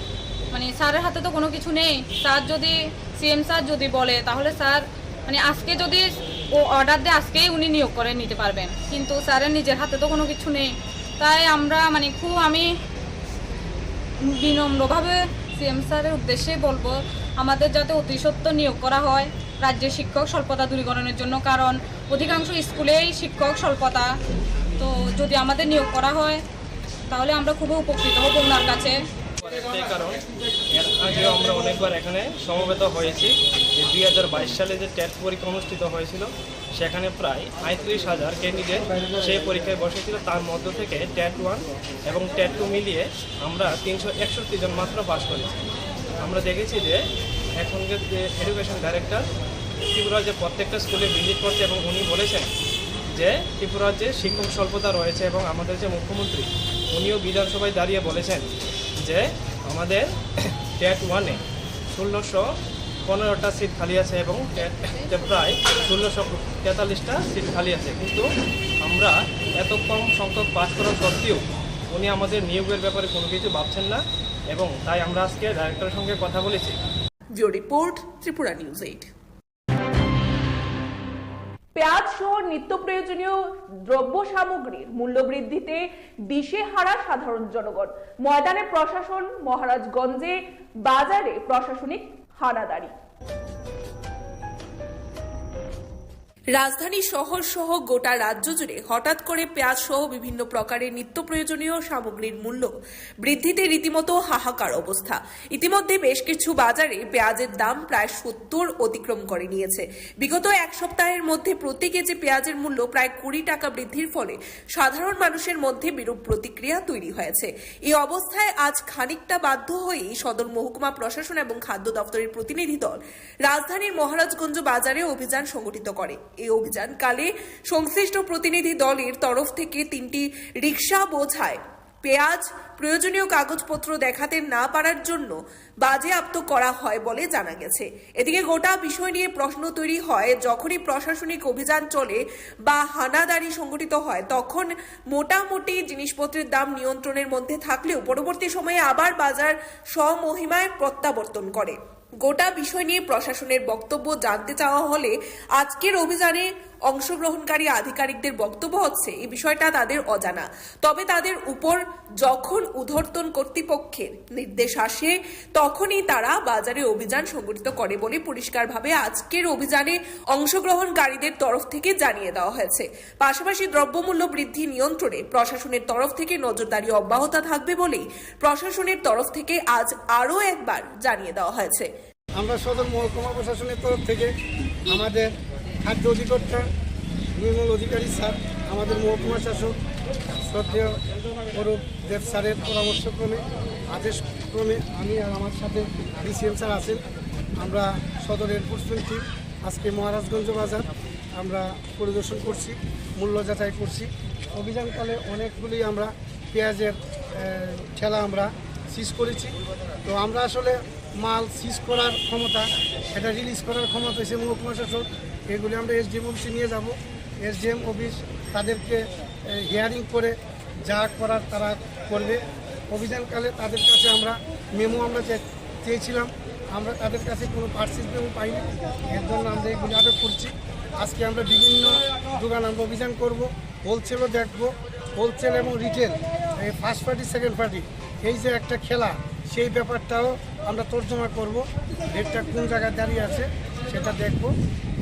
মানে স্যারের হাতে তো কোনো কিছু নেই, স্যার যদি সিএম স্যার যদি বলে তাহলে স্যার মানে আজকে যদি ও অর্ডার দেয় আজকেই উনি নিয়োগ করে নিতে পারবেন, কিন্তু স্যারের নিজের হাতে তো কোনো কিছু নেই। তাই আমরা মানে খুব আমি বিনম্রভাবে সিএম স্যারের উদ্দেশ্যে বলবো আমাদের যাতে অতি সত্বর নিয়োগ করা হয়। রাজ্যে শিক্ষক স্বল্পতা দূরীকরণের জন্য, কারণ অধিকাংশ স্কুলেই শিক্ষক স্বল্পতা। তো যদি আমাদের নিয়োগ করা হয় তাহলে আমরা খুবই উপকৃত হব ওনার কাছে। একটাই কারণ, এর আগেও আমরা অনেকবার এখানে সমবেত হয়েছি যে দুই হাজার বাইশ সালে যে ট্যাট পরীক্ষা অনুষ্ঠিত হয়েছিল, সেখানে প্রায় পঁয়ত্রিশ হাজার ক্যান্ডিডেট সেই পরীক্ষায় বসেছিল। তার মধ্য থেকে ট্যাট ওয়ান এবং ট্যাট টু মিলিয়ে আমরা তিনশো একষট্টি জন মাত্র পাস করেছি। আমরা দেখেছি যে এখনকার যে এডুকেশন ডাইরেক্টর ত্রিপুরার যে প্রত্যেকটা স্কুলে ভিজিট করছে এবং উনি বলেছেন যে ত্রিপুরার যে শিক্ষক স্বল্পতা রয়েছে এবং আমাদের যে মুখ্যমন্ত্রী, উনিও বিধানসভায় দাঁড়িয়ে বলেছেন যে আমাদের ট্যাট ওয়ানে ষোলোশো পনেরোটা সিট খালি আছে এবং তে-, তে প্রায় ষোলোশো তেতাল্লিশটা সিট খালি আছে, কিন্তু আমরা এত কম সংখ্যক পাস করা সত্ত্বেও উনি আমাদের নিয়োগের ব্যাপারে কোনো কিছু ভাবছেন না, এবং তাই আমরা আজকে ডাইরেক্টরের সঙ্গে কথা বলেছি। Bureau report, Tripura news eight. পেঁয়াজ সহ নিত্য প্রয়োজনীয় দ্রব্য সামগ্রীর মূল্য বৃদ্ধিতে দিশেহারা সাধারণ জনগণ। ময়দানে প্রশাসন, মহারাজগঞ্জে বাজারে প্রশাসনিক হানাদারি। রাজধানী শহর সহ গোটা রাজ্য জুড়ে হঠাৎ করে পেঁয়াজ সহ বিভিন্ন প্রকারের নিত্য প্রয়োজনীয় সামগ্রীর মূল্য বৃদ্ধিতে রীতিমতো হাহাকার অবস্থা। ইতিমধ্যে বেশ কিছু বাজারে পেঁয়াজের দাম প্রায় সত্তর অতিক্রম করে নিয়েছে। বিগত এক সপ্তাহের মধ্যে প্রতি কেজি পেঁয়াজের মূল্য প্রায় কুড়ি টাকা বৃদ্ধির ফলে সাধারণ মানুষের মধ্যে বিরূপ প্রতিক্রিয়া তৈরি হয়েছে। এই অবস্থায় আজ খানিকটা বাধ্য হয়েই সদর মহকুমা প্রশাসন এবং খাদ্য দপ্তরের প্রতিনিধি দল রাজধানীর মহারাজগঞ্জ বাজারে অভিযান সংগঠিত করে। এই অভিযানকালে সংশ্লিষ্ট প্রতিনিধি দলের তরফ থেকে তিনটি রিক্সা বোঝায় পেঁয়াজ, প্রয়োজনীয় কাগজপত্র দেখাতে না পারার জন্য বাজেয়াপ্ত করা হয় বলে জানা গেছে। এদিকে গোটা বিষয় নিয়ে প্রশ্ন তৈরি হয়, যখনই প্রশাসনিক অভিযান চলে বা হানাদারি সংগঠিত হয়, তখন মোটামুটি জিনিসপত্রের দাম নিয়ন্ত্রণের মধ্যে থাকলেও পরবর্তী সময়ে আবার বাজার স্বমহিমায় প্রত্যাবর্তন করে। গোটা বিষয় নিয়ে প্রশাসনের বক্তব্য জানতে চাওয়া হলে আজকের অভিযানে অংশগ্রহণকারী আধিকারিকদের বক্তব্য হচ্ছে এই বিষয়টা তাদের অজানা, তবে তাদের উপর যখন ঊর্ধ্বতন কর্তৃপক্ষের নির্দেশ আসে তখনই তারা বাজারে অভিযান সংগঠিত করে বলে পরিষ্কারভাবে আজকের অভিযানে অংশগ্রহণকারীদের তরফ থেকে জানিয়ে দেওয়া হয়েছে। পাশাপাশি দ্রব্যমূল্য বৃদ্ধি নিয়ন্ত্রণে প্রশাসনের তরফ থেকে নজরদারি অব্যাহত থাকবে বলেই প্রশাসনের তরফ থেকে আজ আরও একবার জানিয়ে দেওয়া হয়েছে। আমরা সদর মহকুমা প্রশাসনের তরফ থেকে আমাদের খাদ্য অধিকর্তা নির্মল অধিকারী স্যার, আমাদের মহকুমা শাসক শ্রদ্ধেয় অরূপ দেব স্যারের পরামর্শক্রমে, আদেশক্রমে আমি আর আমার সাথে ডিসিএম স্যার আছেন। আমরা সদর এনফোর্সমেন্ট টিম আজকে মহারাজগঞ্জ বাজার আমরা পরিদর্শন করছি, মূল্য যাচাই করছি। অভিযানকালে অনেকগুলি আমরা পেঁয়াজের আহ, ঠেলা আমরা সিজ করেছি। তো আমরা আসলে মাল সিজ করার ক্ষমতা, এটা রিলিজ করার ক্ষমতা হচ্ছে মহকুমা শাসক। এগুলি আমরা এসডিএম অফিসে নিয়ে যাব। এসডিএম অফিস তাদেরকে হিয়ারিং করে যা করার তারা করবে। অভিযানকালে তাদের কাছে আমরা মেমো আমরা চে- চেয়েছিলাম, আমরা তাদের কাছে কোনো পার্সেস মেমো পাইনি। এর জন্য আমরা এগুলি আটক করছি। আজকে আমরা বিভিন্ন দোকান আমরা অভিযান করব, হোলসেলও দেখব। হোলসেল এবং রিটেল, এই ফার্স্ট পার্টি সেকেন্ড পার্টি, এই যে একটা খেলা, সেই ব্যাপারটাও আমরা তর্জমা করব। রেটটা কোন জায়গায় দাঁড়িয়ে আছে সেটা দেখব।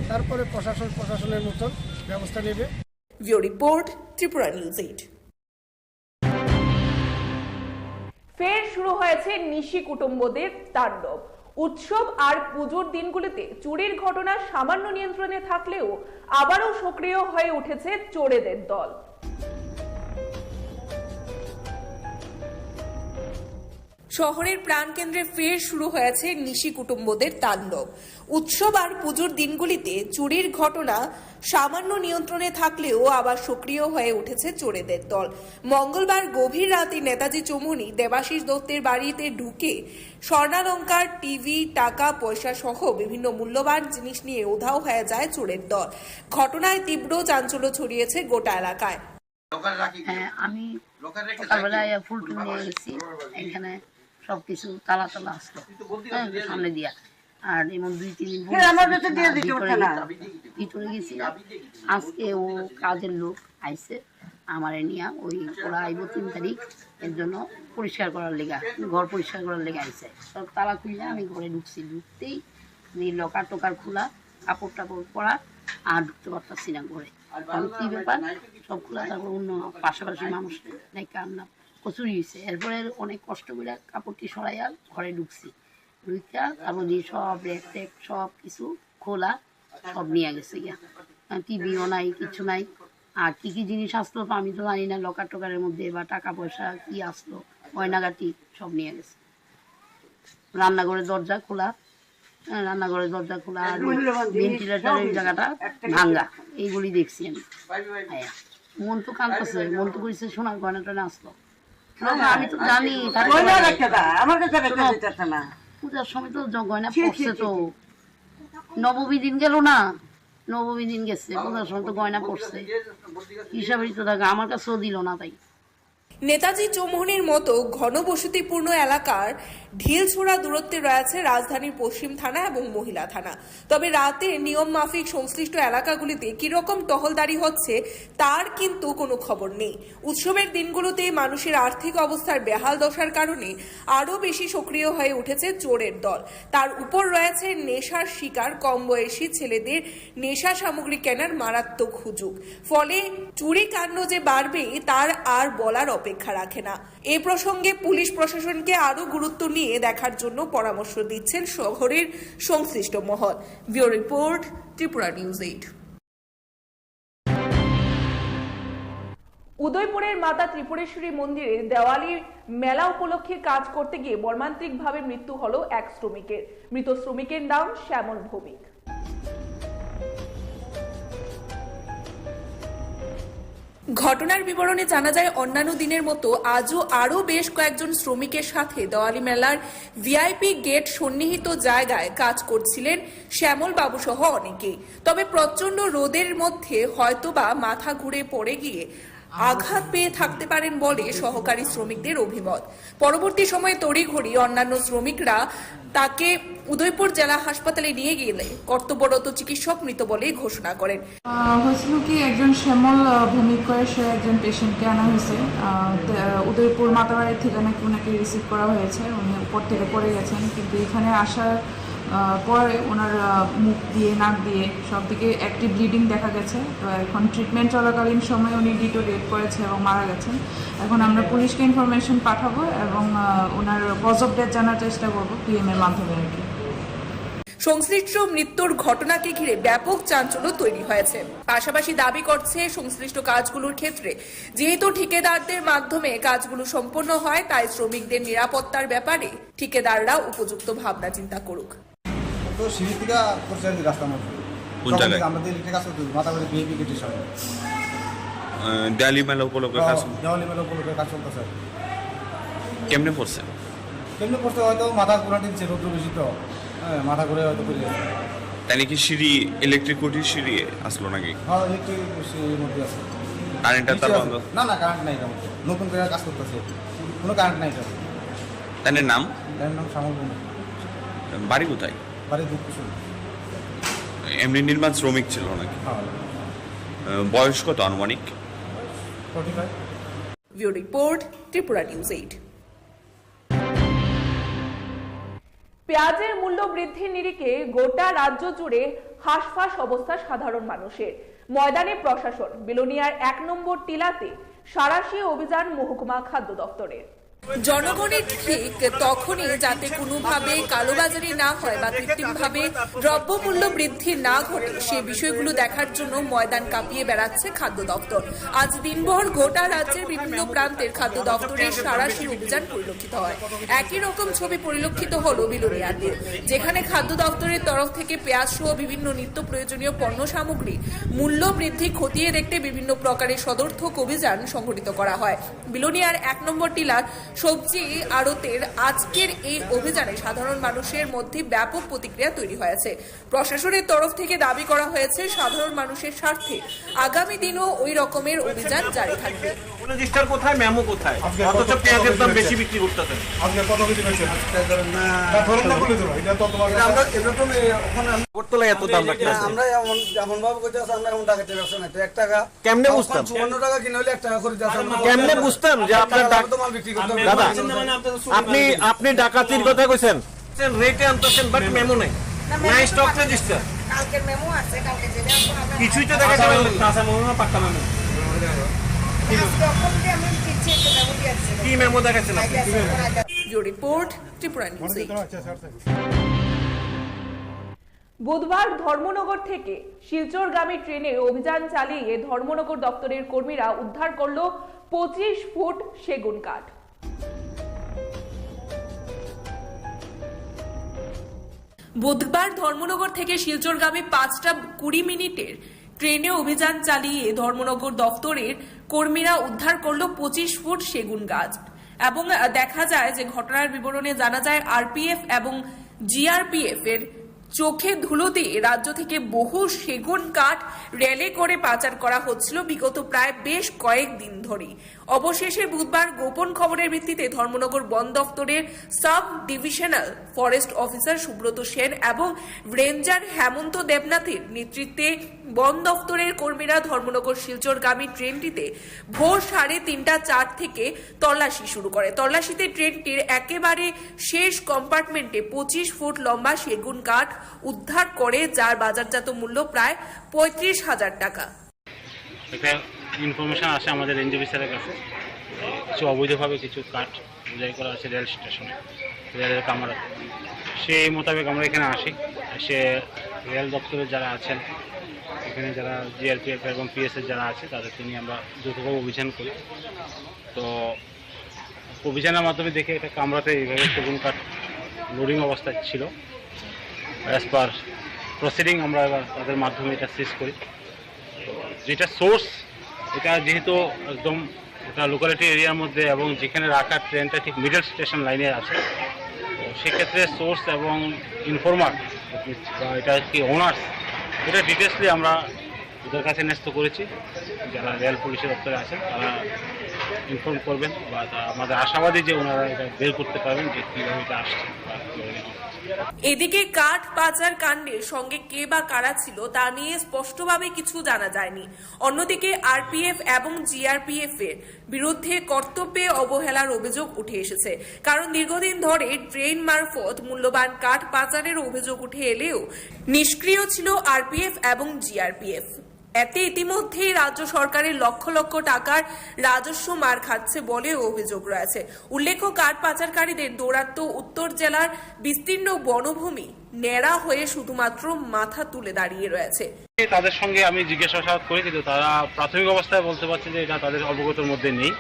তারপরে প্রশাসন প্রশাসনের মতন ব্যবস্থা নেবে। Bureau report, Tripura news eight. ফের শুরু হয়েছে নিশি কুটুম্বদের তাণ্ডব। উৎসব আর পুজোর দিনগুলিতে চুরির ঘটনা সামান্য নিয়ন্ত্রণে থাকলেও আবারও সক্রিয় হয়ে উঠেছে চোরেদের দল। শহরের প্রাণকেন্দ্রে ফের শুরু হয়েছে নিশি কুটুম্বদের তাণ্ডব। উৎসব আর পুজোর দিনগুলিতে চুরির ঘটনা সামান্য নিয়ন্ত্রণে থাকলেও আবার সক্রিয় হয়ে উঠেছে চোরেদের দল। মঙ্গলবার গভীর রাতে নেতাজি চৌমুহনী দেবাশিস দত্তের বাড়িতে ঢুকে স্বর্ণালংকার, টিভি, টাকা পয়সা সহ বিভিন্ন মূল্যবান জিনিস নিয়ে উধাও হয়ে যায় চোরের দল। ঘটনায় তীব্র চাঞ্চল্য ছড়িয়েছে গোটা এলাকায়। হ্যাঁ, আমি সকালবেলা আইয়া ফুল টুল নিয়ে গেছি, এখানে সবকিছু তালা তালা আসলো, হ্যাঁ, সামনে দিয়া। আর এমন দুই তিন দিন পরে হ্যাঁ, আমার কাছে দিয়ে দিতে ভিতরে পারছে না। গেছি, ভিতরে গেছিলাম। আজকে ও কাজের লোক আইছে, আমারে নিয়ে ওই ওরা আইবো তিন তারিখ, এর জন্য পরিষ্কার করার লেগা, ঘর পরিষ্কার করার লেগা আইছে। সব তালা খুললে আমি ঘরে ঢুকছি, ঢুকতেই এই লকার টকার খোলা, কাপড় টাপড় পরা, আর ঢুকতে পারতাছি না ঘরে। কারণ কি ব্যাপার, সব খোলা, তারপর অন্য পাশাপাশি মানুষ দেখে আমরা কচুরি হয়েছে। এরপরে অনেক কষ্ট করে কাপড়টি সরাইয়া ঘরে ঢুকছি, ঢুকিয়া তারপর দিয়ে সব র্যাক ট্যাক সব কিছু খোলা, সব নিয়ে গেছে গিয়া। টিভিও নাই, কিছু নাই। আর কি কি জিনিস আসলো তো আমি তো জানি না, লকার টকারের মধ্যে বা টাকা পয়সা কি আসলো, গয়নাগাটি সব নিয়ে গেছে। রান্নাঘরের দরজা খোলা, হ্যাঁ, রান্নাঘরের দরজা খোলা আর ভেন্টিলেটরের জায়গাটা ভাঙ্গা, এইগুলি দেখছি আমি। হ্যাঁ, মন তো কাঁদতেছে, মন তো কইছে সোনার গয়না টয়না আসলো। না, না, আমি তো জানি, তারপরে গয়না রাখতে দা, আমার কাছে রাখতে শোনো, দিতেছে না। পূজার সময় তো জ-, গয়না ছি, ছি, পড়ছে ছি, তো। ছি। নবমী দিন গেল না? নবমী দিন গেছে, পূজার সময় তো গয়না পড়ছে, হিসাবেই তো থাকে, আমার কাছেও দিল না তাই। নেতাজি চৌমুহনীর মতো ঘনবসতিপূর্ণ এলাকার ঢিলছোড়া দূরত্বে রয়েছে রাজধানীর পশ্চিম থানা এবং মহিলা থানা। তবে রাতে নিয়ম মাফিক সংশ্লিষ্ট এলাকাগুলিতে কিরকম টহলদারি হচ্ছে, তার কিন্তু কোনো খবর নেই। উৎসবের দিনগুলোতে মানুষের আর্থিক অবস্থার বেহাল দশার কারণে আরও বেশি সক্রিয় হয়ে উঠেছে চোরের দল। তার উপর রয়েছে নেশার শিকার কম বয়সী ছেলেদের নেশা সামগ্রী কেনার মারাত্মক হুজুগ। ফলে চুরি কাণ্ড যে বাড়বে, তার আর বলার অপেক্ষা রাখে না। এ প্রসঙ্গে পুলিশ প্রশাসনকে আরও গুরুত্ব নিয়ে দেখার জন্য পরামর্শ দিচ্ছেন শহরের সংশ্লিষ্ট মহল। Bureau report, Tripura news eight. উদয়পুরের মাতা ত্রিপুরেশ্বরী মন্দিরে দেওয়ালি মেলা উপলক্ষে কাজ করতে গিয়ে মর্মান্তিকভাবে মৃত্যু হলো এক শ্রমিকের। মৃত শ্রমিকের নাম শ্যামল ভৌমিক। ঘটনার বিবরণে জানা যায়, অন্যান্য দিনের মতো আজও আরও বেশ কয়েকজন শ্রমিকের সাথে দেওয়ালি মেলার ভিআইপি গেট সন্নিহিত জায়গায় কাজ করছিলেন শ্যামল বাবু সহ অনেকেই। তবে প্রচণ্ড রোদের মধ্যে হয়তোবা মাথা ঘুরে পড়ে গিয়ে আঘাত পেয়ে থাকতে পারেন বলে সহকারী শ্রমিকদের অভিমত। পরবর্তী সময়ে তড়িঘড়ি অন্যান্য শ্রমিকরা তাকে উদয়পুর জেলা হাসপাতালে নিয়ে গেলে কর্তব্যরত চিকিৎসক মৃত বলে ঘোষণা করেন। আহ, হয়েছিল কি, একজন শ্যামল, আহ, ভৌমিক করে সে একজন পেশেন্টকে আনা হয়েছে। আহ, তে, আহ, উদয়পুর মাতাবাড়ি থেকে নাকি ওনাকে রিসিভ করা হয়েছে, উনি উপর থেকে পড়ে গেছেন, কিন্তু এখানে আসার আহ, পরে ওনার, আহ, মুখ দিয়ে, নাক দিয়ে সব দিকে অ্যাক্টিভ ব্লিডিং দেখা গেছে। তো এখন ট্রিটমেন্ট চলাকালীন সময় উনি ডিটোরিয়েট করেছে এবং মারা গেছেন। এখন আমরা পুলিশকে ইনফরমেশন পাঠাবো এবং, আহ, ওনার কজ অফ ডেথ জানার চেষ্টা করবো পিএম এর মাধ্যমে আর কি। সংশ্লিষ্ট মৃত্যুর ঘটনাকে ঘিরে ব্যাপক চাঞ্চল্য তৈরি হয়েছে। পাশাপাশি দাবি করছে, সংশ্লিষ্ট কাজগুলোর ক্ষেত্রে যেহেতু ঠিকাদারদের মাধ্যমে কাজগুলো সম্পন্ন হয়, তাই শ্রমিকদের নিরাপত্তার ব্যাপারে ঠিকাদাররা উপযুক্ত ভাবনা চিন্তা করুক। তো সিঁড়ি থেকে পড়ছে আর কি রাস্তার মধ্যে। কোন তখন জায়গায়? থেকে আমরা তো ইলেকট্রিক কাজ করতে, মাতাবাড়ি ভিআইপি গেটের সামনে। আহ, দেওয়ালি মেলা উপলক্ষে কাজ? হ্যাঁ, দেওয়ালি মেলা উপলক্ষে কাজ চলতেছে। কেমনে পড়ছে? কেমনে পড়ছে, হয়তো মাথা ঘুরাটি দিচ্ছে, রৌদ্র বেশি তো। হ্যাঁ, মাথা ঘুরে হয়তো পড়ে গেছে। তাই নাকি সিঁড়ি, ইলেকট্রিক খুঁটির সিঁড়ি আসলো নাকি? হ্যাঁ, ইলেকট্রিক সিঁড়ির মধ্যে আছে। কারেন্টটা তার নিচে আছে। বন্ধ? না, না, কারেন্ট নাই এটার মধ্যে। নতুন করে কাজ করতেছে, কোনো কারেন্ট নাই এটার মধ্যে। তাদের নাম? তাদের নাম শ্যামল ভৌমিক। বাড়ি কোথায়? বাড়ি দুধকুসুম। এমনি নির্মাণ শ্রমিক ছিল নাকি? হ্যাঁ। আহ, বয়স কত আনুমানিক? Forty five. Bureau report, Tripura news eight. পেঁয়াজের মূল্য বৃদ্ধির নিরিখে গোটা রাজ্য জুড়ে হাঁসফাঁস অবস্থা সাধারণ মানুষের। ময়দানে প্রশাসন। বিলোনিয়ার এক নম্বর টিলাতে সাঁড়াশি অভিযান মহকুমা খাদ্য দপ্তরের। জনগণের ঠিক তখনই, যাতে কোনোভাবে কালোবাজারি না হয় বা কৃত্রিমভাবে দ্রব্যমূল্য বৃদ্ধি না ঘটে, সে বিষয়গুলো দেখার জন্য ময়দান কাঁপিয়ে বেড়াচ্ছে খাদ্য দপ্তর। আজ দিনভর গোটা রাজ্যের বিভিন্ন প্রান্তের খাদ্য দপ্তরের সাঁড়াশি অভিযান পরিলক্ষিত হয়। একই রকম ছবি পরিলক্ষিত হলো বিলোনিয়াতে, যেখানে খাদ্য দপ্তরের তরফ থেকে পেঁয়াজ সহ বিভিন্ন নিত্য প্রয়োজনীয় পণ্য সামগ্রী মূল্য বৃদ্ধি খতিয়ে দেখতে বিভিন্ন প্রকারের সদর্থক অভিযান সংঘটিত করা হয়। বিলোনিয়ার এক নম্বর টিলার সবজি আড়তের আজকের এই অভিযানে সাধারণ মানুষের মধ্যে ব্যাপক প্রতিক্রিয়া তৈরি হয়েছে। প্রশাসনের তরফ থেকে দাবি করা হয়েছে, সাধারণ মানুষের স্বার্থে আগামী দিনও ওই রকমের অভিযান জারি থাকবে। রেজিস্টার কোথায়, মেমো কোথায়? আজকে অথচ কত, পেঁয়াজের কত দাম কেজি বেশি আছে? বিক্রি করতেছেন। আজকে কত কেজি পাইছেন? আজকে ধরেন না। না, ধরেন না বলে দিল, এটা তো তোমার এটা কাছে আমরা, এটা তো মে-, ওখানে আমি আগরতলায় এত দাম রাখতে না, আছে। আমরা এমন, এমন ভাবে করতে আছে, আমরা এমন ডাকাতি ব্যবসা নাই। তো এক টাকা কেমনে বুঝতাম? চুয়ান্ন টাকা কিনে হলে এক টাকা করে দিতে হবে। কেমনে বুঝতাম যে আপনার ডাক-, তো মাল বিক্রি করতে হবে। দাদা, আপনি, আপনি ডাকাতির কথা কইছেন? রেটে আনতেছেন, but মেমো নাই। না, মেমো নাই, তো স্টক পাঠানো রেজিস্টার। কালকের মেমো আছে, কালকে যেটা এখন আমরা কিছুই তো দেখা গেল না। কাঁচা মেমো না, পাক্কা মেমো। আজকে অখন যে আমি দিচ্ছি, একটা মেমো দিয়ে আসছি। কি মেমো দেখাচ্ছেন আপনি? আগে আছে, ওখানে আগে। Bureau report, Tripura news eight. বুধবার ধর্মনগর থেকে শিলচরগামী ট্রেনে অভিযান চালিয়ে ধর্মনগর দপ্তরের কর্মীরা উদ্ধার করল পঁচিশ ফুট সেগুন কাঠ। বুধবার ধর্মনগর থেকে শিলচরগামী পাঁচটা কুড়ি মিনিটের ট্রেনে অভিযান চালিয়ে ধর্মনগর দপ্তরের কর্মীরা উদ্ধার করল পঁচিশ ফুট সেগুন গাছ এবং, আহ, দেখা যায় যে ঘটনার বিবরণে জানা যায় আরপিএফ এবং জিআরপিএফ এর চোখে ধুলো দিয়ে রাজ্য থেকে বহু সেগুন কাঠ রেলে করে পাচার করা হচ্ছিল বিগত প্রায় বেশ কয়েক দিন ধরেই। অবশেষে বুধবার গোপন খবরের ভিত্তিতে ধর্মনগর বন দফতরের sub divisional forest officer Subrata Sen এবং রেঞ্জার হেমন্ত দেবনাথের নেতৃত্বে বন দফতরের কর্মীরা ধর্মনগর শিলচরগামী ট্রেনটিতে ভোর সাড়ে তিনটা চার থেকে তল্লাশি শুরু করে। তল্লাশিতে ট্রেনটির একেবারে শেষ কম্পার্টমেন্টে পঁচিশ ফুট লম্বা সেগুন কাঠ উদ্ধার করে, যার বাজারজাত মূল্য প্রায় পঁয়ত্রিশ হাজার টাকা। একটা ইনফরমেশন আসে আমাদের রেঞ্জ অফিসারের কাছে, কিছু অবৈধভাবে কিছু কাঠ বোঝাই করা আছে রেল স্টেশনে, রেলের কামরাতে। সেই মোতাবেক আমরা এখানে আসি। এসে রেল দপ্তরের যারা আছেন, এখানে যারা জিআরপিএফ এবং পিএসএফ যারা আছে, তাদেরকে নিয়ে আমরা যৌথভাবে অভিযান করি। তো অভিযানের মাধ্যমে দেখে একটা কামরাতে এইভাবে সেগুন কাঠ লোডিং অবস্থায় ছিল। অ্যাজ পার প্রসিডিং আমরা এবার তাদের মাধ্যমে এটা সিজ করি। তো যেটা সোর্স, এটা যেহেতু একদম একটা লোকালিটি এরিয়ার মধ্যে এবং যেখানে রাখা ট্রেনটা ঠিক মিডল স্টেশন লাইনে আছে, তো সেক্ষেত্রে সোর্স এবং ইনফর্মার বা এটা কি ওনার্স, এটা ডিটেলসলি আমরা ওদের কাছে ন্যস্ত করেছি। যারা রেল পুলিশের দপ্তরে আছেন, তারা ইনফর্ম করবেন বা তা-, আমাদের আশাবাদী যে ওনারা এটা বের করতে পারবেন যে কীভাবে এটা আসছে বা কীভাবে এটা হচ্ছে। এদিকে কাঠ পাচার কাণ্ডের সঙ্গে কে বা কারা ছিল, তা নিয়ে স্পষ্টভাবে কিছু জানা যায়নি। অন্যদিকে আরপিএফ এবং জিআরপিএফ এর বিরুদ্ধে কর্তব্যে অবহেলার অভিযোগ উঠে এসেছে, কারণ দীর্ঘদিন ধরে ট্রেন মারফত মূল্যবান কাঠ পাচারের অভিযোগ উঠে এলেও নিষ্ক্রিয় ছিল আরপিএফ এবং জিআরপিএফ। এতে ইতিমধ্যেই রাজ্য সরকারের লক্ষ লক্ষ টাকার রাজস্ব মার খাচ্ছে বলেও অভিযোগ রয়েছে। উল্লেখ্য, কাঠ পাচারকারীদের দৌরাত্ম্য উত্তর জেলার বিস্তীর্ণ বনভূমি ন্যাড়া হয়ে শুধুমাত্র মাথা তুলে দাঁড়িয়ে রয়েছে। তাদের সঙ্গে আমি জিজ্ঞাসাবাদ করি, কিন্তু তারা প্রাথমিক অবস্থায় বলতে পারছে যে এটা তাদের অবগতর মধ্যে নেই।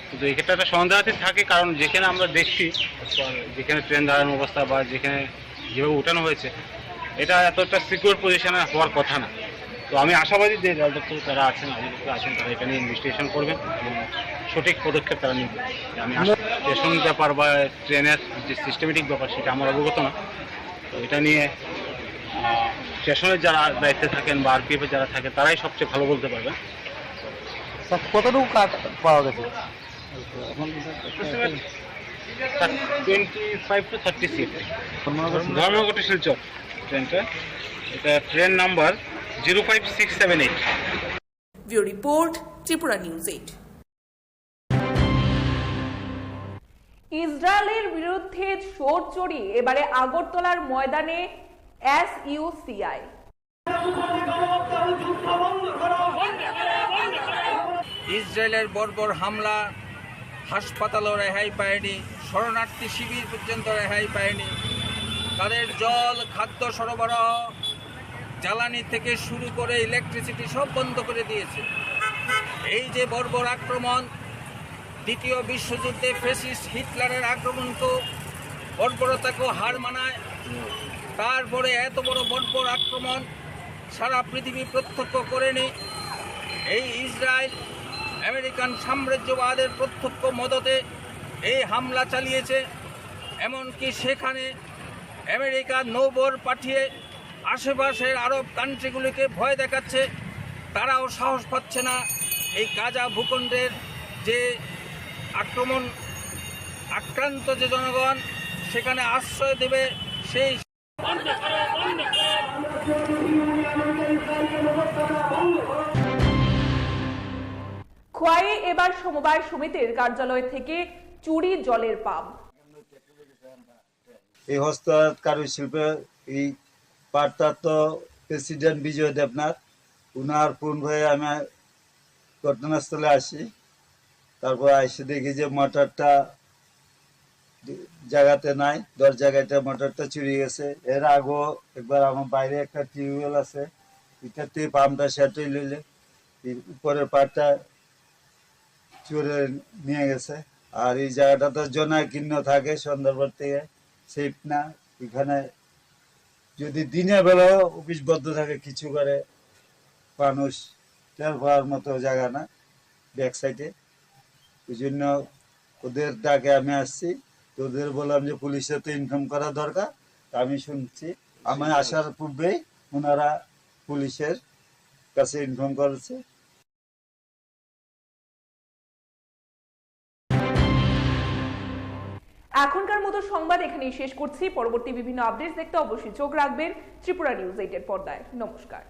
কিন্তু এক্ষেত্রে একটা সন্দেহাতীত থাকে, কারণ যেখানে আমরা দেখছি, যেখানে ট্রেন দাঁড়ানোর অবস্থা বা যেখানে যেভাবে উঠানো হয়েছে, এটা এতটা সিকিউর পজিশনে হওয়ার কথা না। তো আমি আশাবাদী যে রেল দপ্তরে তারা আছেন, আধিপত্য আছেন, তারা এটা নিয়ে ইনভেস্টিগেশন করবেন এবং সঠিক পদক্ষেপ তারা নেবেন। আমি আশা, স্টেশন ব্যাপার বা ট্রেনের যে সিস্টেমেটিক ব্যাপার, সেটা আমার অবগত না। তো এটা নিয়ে আহ, স্টেশনের যারা দায়িত্বে থাকেন বা আরপিএফ এ যারা থাকেন, তারাই সবচেয়ে ভালো বলতে পারবেন। স্যার, কতটুকু কাঠ পাওয়া গেছে? টোয়েন্টি ফাইভ টু থার্টি সিট। ধর্মনগর টু শিলচর ট্রেনটা, এটা train number zero five six seven eight. Bureau report, Tripura news eight. ইসরায়েলের বিরুদ্ধে চোরচুরি, এবারে আগরতলার ময়দানে এসইউসিআই। ইসরায়েলের বর্বর হামলা, হাসপাতালও রেহাই পায়নি, শরণার্থী শিবির পর্যন্ত রেহাই পায়নি। তাদের জল, খাদ্য সরবরাহ, জ্বালানি থেকে শুরু করে ইলেকট্রিসিটি সব বন্ধ করে দিয়েছে। এই যে বর্বর আক্রমণ, দ্বিতীয় বিশ্বযুদ্ধে ফ্যাসিস্ট হিটলারের আক্রমণকেও, বর্বরতাকেও হার মানায়। তারপরে এত বড় বর্বর আক্রমণ সারা পৃথিবী প্রত্যক্ষ করেনি। এই ইসরায়েল আমেরিকান সাম্রাজ্যবাদের প্রত্যক্ষ মদতে এই হামলা চালিয়েছে। এমনকি সেখানে আমেরিকা নৌবহর পাঠিয়ে আশেপাশের আরব কান্ট্রিগুলিকে ভয় দেখাচ্ছে। তারাও সাহস পাচ্ছে না এই গাজা ভূখণ্ডের যে আক্রমণ, আক্রান্ত যে জনগণ সেখানে আশ্রয় দেবে সেই খোয়াইয়ে এবার সমবায় সমিতির কার্যালয় থেকে চুরি জলের পাম্প। এই হস্ততাঁত কারুশিল্পে এই পাটটা তো প্রেসিডেন্ট বিজয় দেবনাথ, উনার ফোন হয়ে আমি ঘটনাস্থলে আসি। তারপর এসে দেখি যে মোটরটা জায়গাতে নাই, দশ জায়গাতে মোটরটা চুরি গেছে। এর আগেও একবার আমার বাইরে একটা টিউবওয়েল আছে, এটাতে পাম্পটা সেট হইলে উপরের পাটটা চুরে নিয়ে গেছে। আর এই জায়গাটা তো জনাকীর্ণ থাকে, সুন্দরবন থেকে সেফ না। এখানে যদি দিনের বেলাও অফিস বন্ধ থাকে, কিছু করে মানুষ টের পাওয়ার মতো জায়গা না ব্যাক সাইডে। ওই জন্য ওদের ডাকে আমি আসছি। তো ওদের বললাম যে পুলিশে তো ইনফর্ম করা দরকার। তা আমি শুনছি আমি আসার পূর্বেই ওনারা পুলিশের কাছে ইনফর্ম করেছে। এখনকার মতো সংবাদ এখানেই শেষ করছি। পরবর্তী বিভিন্ন আপডেটস দেখতে অবশ্যই চোখ রাখবেন ত্রিপুরা নিউজ এইটের পর্দায়। নমস্কার।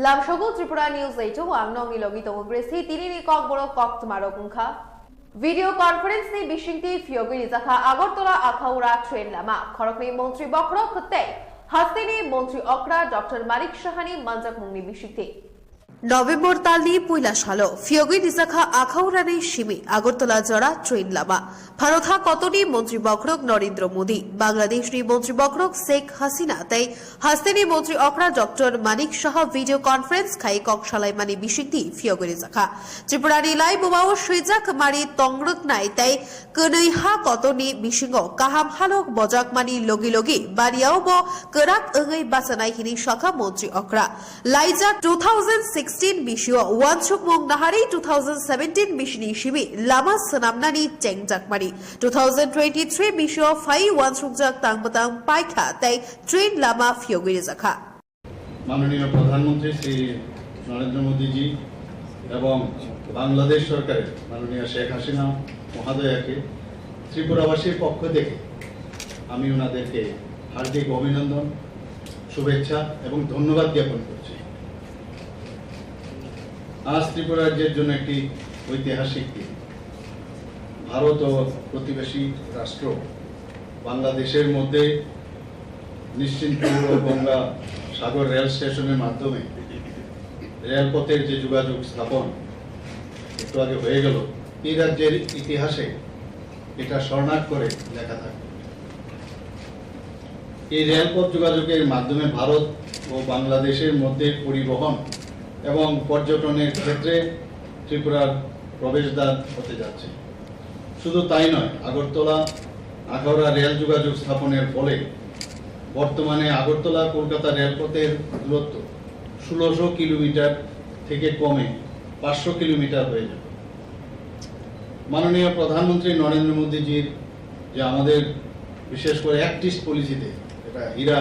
Lamsogo Tripura News eight o ang nokni logi tongo Gracie, tinini kokborok koktwmarok wngkha. Video conference ni bisingtwi phiyogwi rijakha Agartala Akhaura train lama, khoroknwi montri bokhorok tei hasteni montri okra Doctor Manik Sahani manjakmungni bisingtwi. November talni puila salo phiyogwi rijakha Akhaurani simi Agartala jora train lama. Bharot ha kotoni montri bokhorok Narendra Modi, Bangladeshni montri bokhorok Sheikh Hasina tei hasteni montri okra Doctor Manik Saha video conference khai kok salaimani bisingtwi phiyogwi rijakha. Tripurani lai bumao swijak mari tongrwknai tei kwnwi ha kotoni bisingo kaham halok bojakmani logi logi baniao bo kwrak wngwi bachanai hini sakha montri okra. Laijak two thousand sixteen bisio wansukmung naharwi two thousand seventeen bisini simi lama swnamnani chengjakmani, two thousand twenty-three bisio phai wansukjak tang bwtang paikha tei train lama phiyogwi rijakha. মাননীয় প্রধানমন্ত্রী শ্রী নরেন্দ্র মোদীজি এবং বাংলাদেশ সরকারের মাননীয় শেখ হাসিনা মহোদয়াকে ত্রিপুরাবাসীর পক্ষ থেকে আমি ওনাদেরকে হার্দিক অভিনন্দন, শুভেচ্ছা এবং ধন্যবাদ জ্ঞাপন করছি। আজ ত্রিপুরা রাজ্যের জন্য একটি ঐতিহাসিক দিন। ভারত ও প্রতিবেশী রাষ্ট্র বাংলাদেশের মধ্যে নিশ্চিন্তপুর ও গঙ্গা সাগর রেল স্টেশনের মাধ্যমে রেলপথের যে যোগাযোগ স্থাপন একটু আগে হয়ে গেল, এই রাজ্যের ইতিহাসে এটা স্বর্ণাক্ষরে লেখা থাকবে। এই রেলপথ যোগাযোগের মাধ্যমে ভারত ও বাংলাদেশের মধ্যে পরিবহন এবং পর্যটনের ক্ষেত্রে ত্রিপুরার প্রবেশদ্বার হতে যাচ্ছে। শুধু তাই নয়, আগরতলা আখাউড়া রেল যোগাযোগ স্থাপনের ফলে বর্তমানে আগরতলা কলকাতা রেলপথের দূরত্ব ষোলোশো কিলোমিটার থেকে কমে পাঁচশো কিলোমিটার হয়ে যাবে। মাননীয় প্রধানমন্ত্রী নরেন্দ্র মোদীজির যে আমাদের বিশেষ করে অ্যাক্ট ইস্ট পলিসিতে, এটা হীরা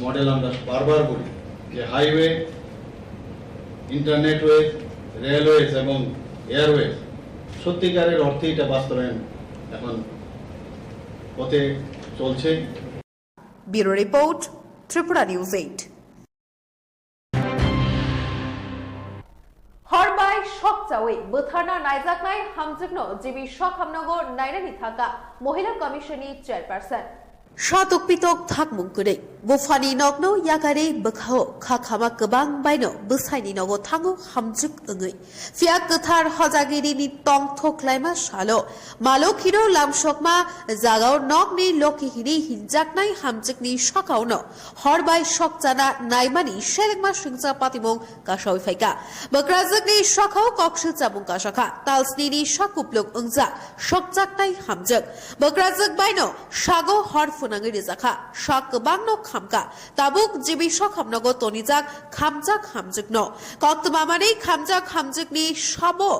মডেল আমরা বারবার বলি, যে হাইওয়ে, ইন্টারনেটওয়ে, রেলওয়েজ এবং এয়ারওয়েজ, সত্যিকারের অর্থে এটা বাস্তবায়ন এখন পথে চলছে। Bureau Report, Tripura News eight. Hor bai sok chawi bwtharna naijaknai hamjwkno G B Sokhamnogo nainani thangkha Mohila Commission ni Chairperson. Satok pitok thakmung kwrwi buphani nokno yakarwi bwkhao kha khama kwbang baino bwsaini nogo thango hamjwk wngwi. Phiya kwthar hojagirini tongthok laima salo Malokhino lamsokma jagao nokni lokhi hini hinjaknai hamjwkni sakaono hor bai sok chana naimani selengma swngcha patimung kasawi phaikha. Bwkrajwkni sakao koksil chamung kasakha, talsnini sakupluk wngjak sokjaknai hamjwk. Bwkrajwk baino sago hor phwnangwi rijakha, sak kwbangno khamkha. Tabuk G B Sokhamnogo tonijak khamjak hamjwkno. Koktwma manwi khamjak hamjwkni sabo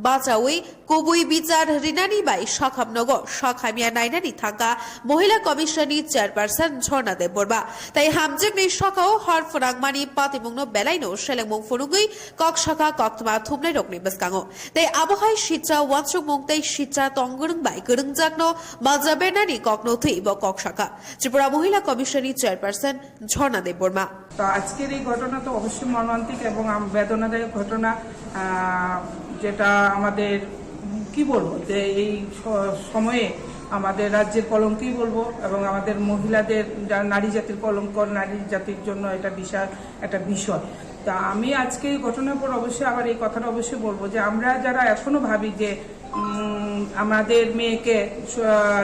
bachawi kubui bichar rinani bai Sokhamnogo sak hamya nainani thangkha Mohila Commission ni Chairperson Jhorna Debbarma. Tai hamjwkni sakao hor phwnangmani patimungno belaino selengmung phunugwi kok sakha koktwma thumnairokni bwskango. Tai abohai sitsa wansukmung tei sitsa tongwrwng bai kwrwngjakno malja bernani kokno thwi bo kok sakha Tripura Mohila Commission ni Chairperson Jhorna Debbarma. তো আজকের এই ঘটনা তো অবশ্যই মর্মান্তিক এবং আম-, বেদনাদায়ক ঘটনা, আহ, যেটা আমাদের, উম, কি বলবো, যে এই স-, সময়ে আমাদের রাজ্যের কলঙ্কই বলবো, এবং আমাদের মহিলাদের, যারা নারী জাতির কলঙ্ক, নারী জাতির জন্য এটা বিশাল একটা বিষয়। তা আমি আজকে এই ঘটনার পর অবশ্যই আবার এই কথাটা অবশ্যই বলবো যে আমরা যারা এখনো ভাবি যে, উম, আমাদের মেয়েকে স-,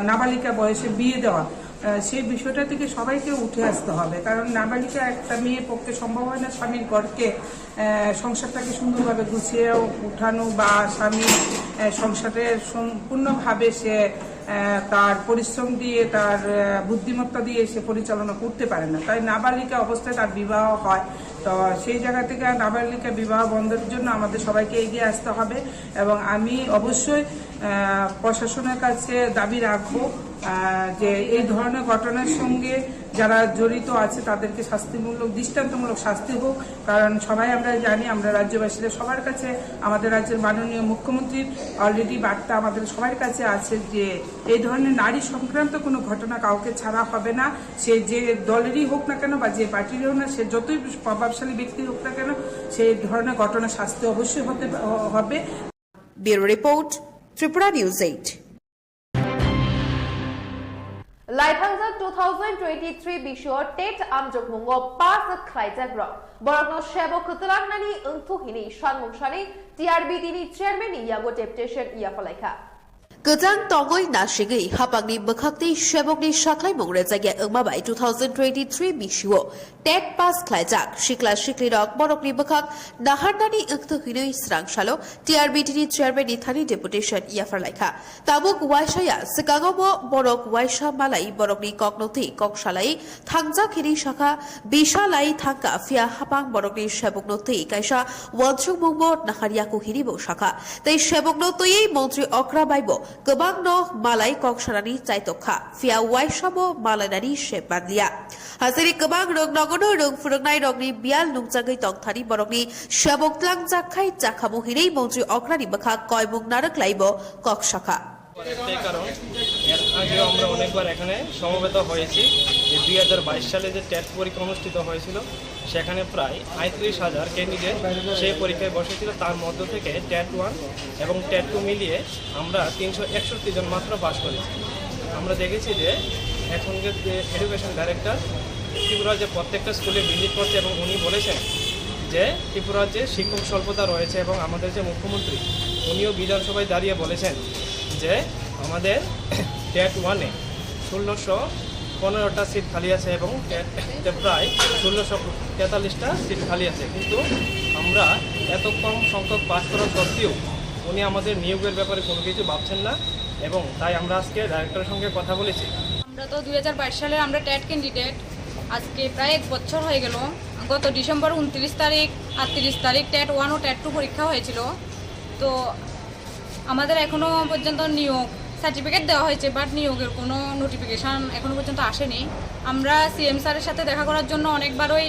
নাবালিকা বয়সে বিয়ে দেওয়া, আহ, সেই বিষয়টা থেকে সবাইকে উঠে আসতে হবে, কারণ নাবালিকা একটা মেয়ের পক্ষে সম্ভব হয় না স্বামীর ঘরকে, আহ, সংসারটাকে সুন্দরভাবে গুছিয়ে উঠানো বা স্বামী, আহ, সংসারের সম্পূর্ণভাবে সে, আহ, তার পরিশ্রম দিয়ে, তার, আহ, বুদ্ধিমত্তা দিয়ে সে পরিচালনা করতে পারে না। তাই নাবালিকা অবস্থায় তার বিবাহ হয়। তো সেই জায়গা থেকে নাবালিকা বিবাহ বন্ধের জন্য আমাদের সবাইকে এগিয়ে আসতে হবে, এবং আমি অবশ্যই, আহ, প্রশাসনের কাছে দাবি রাখবো, আহ, যে এই ধরনের ঘটনার সঙ্গে যারা জড়িত আছে তাদেরকে শাস্তিমূলক, দৃষ্টান্তমূলক শাস্তি হোক। কারণ সবাই আমরা জানি, আমরা রাজ্যবাসীরা সবার কাছে, আমাদের রাজ্যের মাননীয় মুখ্যমন্ত্রীর already বার্তা আমাদের সবার কাছে আছে যে এই ধরনের নারী সংক্রান্ত কোনো ঘটনা কাউকে ছাড়া হবে না। সে যে দলেরই হোক না কেন বা যে পার্টিরই হোক না, সে যতই প্রভাবশালী ব্যক্তি হোক না কেন, সেই ধরনের ঘটনা শাস্তি অবশ্যই হতে হবে। Bureau report, Tripura News eight. Laithangjak two thousand twenty-three bisio TET amjokmungo pass khlaijak rok borokno sebo kwtwlangnani wngthuk hini sanmung sani T R B T ni chairman ni yago deputation yapharlaikha. Kwchang tongwi nasigwi hapangni bwkhakni sebokni saklaimung rwjakya wngma bai two thousand twenty-three bisio TET pass khlaijak sikla siklirok borokni bwkhak naharnani wngthuk hinwi swrang salo T R B T ni chairman ni thani deputation yapharlaikha. Tabuk waisaya swkango bo borok waisa malai borokni kokno twi kok salai thangjak hinwi sakha, bisa lai thangkha, phiya hapang borokni sebokno twi kaisa uansukmungbo naharyaku hinwi bo sakha. Tei sebokno twiwi montri okra baibo kwbangno malai kok sanani chaitokha, phiya waisabo malainani se manliya. Hasiri kwbang rwng nogono rwng phwrwngnairokni biyal nungjagwi tongthani borokni sebok tlangjak khai jakhamu hinwi montri okrani bwkha koimung narwk laibo kok sakha. একটাই কারণ, এর আগেও আমরা অনেকবার এখানে সমবেত হয়েছি যে দুই হাজার বাইশ সালে যে টেট পরীক্ষা অনুষ্ঠিত হয়েছিল, সেখানে প্রায় পঁয়ত্রিশ হাজার ক্যান্ডিডেট সেই পরীক্ষায় বসেছিল। তার মধ্য থেকে টেট ওয়ান এবং টেট টু মিলিয়ে আমরা তিনশো একষট্টি জন মাত্র পাস করেছি। আমরা দেখেছি যে এখনকার যে এডুকেশন ডাইরেক্টর ত্রিপুরা যে প্রত্যেকটা স্কুলে ভিজিট করছে এবং উনি বলেছেন যে ত্রিপুরার যে শিক্ষক স্বল্পতা রয়েছে এবং আমাদের যে মুখ্যমন্ত্রী, উনিও বিধানসভায় দাঁড়িয়ে বলেছেন যে আমাদের টেট ওয়ানে ষোলোশো পনেরোটা সিট খালি আছে এবং টেট প্রায় ষোলোশো তেতাল্লিশটা সিট খালি আছে, কিন্তু আমরা এত কম সংখ্যক পাস করা সত্ত্বেও উনি আমাদের নিয়োগের ব্যাপারে কোনো কিছু ভাবছেন না এবং তাই আমরা আজকে ডাইরেক্টরের সঙ্গে কথা বলেছি। আমরা তো দুই হাজার বাইশ সালের আমরা টেট ক্যান্ডিডেট, আজকে প্রায় এক বছর হয়ে গেল। গত ডিসেম্বর ঊনত্রিশ তারিখ, আটত্রিশ তারিখ টেট ওয়ান ও টেট টু পরীক্ষা হয়েছিল। তো আমাদের এখনো পর্যন্ত নিয়োগ সার্টিফিকেট দেওয়া হয়েছে, বাট নিয়োগের কোনো নোটিফিকেশন এখনো পর্যন্ত আসেনি। আমরা সিএম স্যারের সাথে দেখা করার জন্য অনেকবারই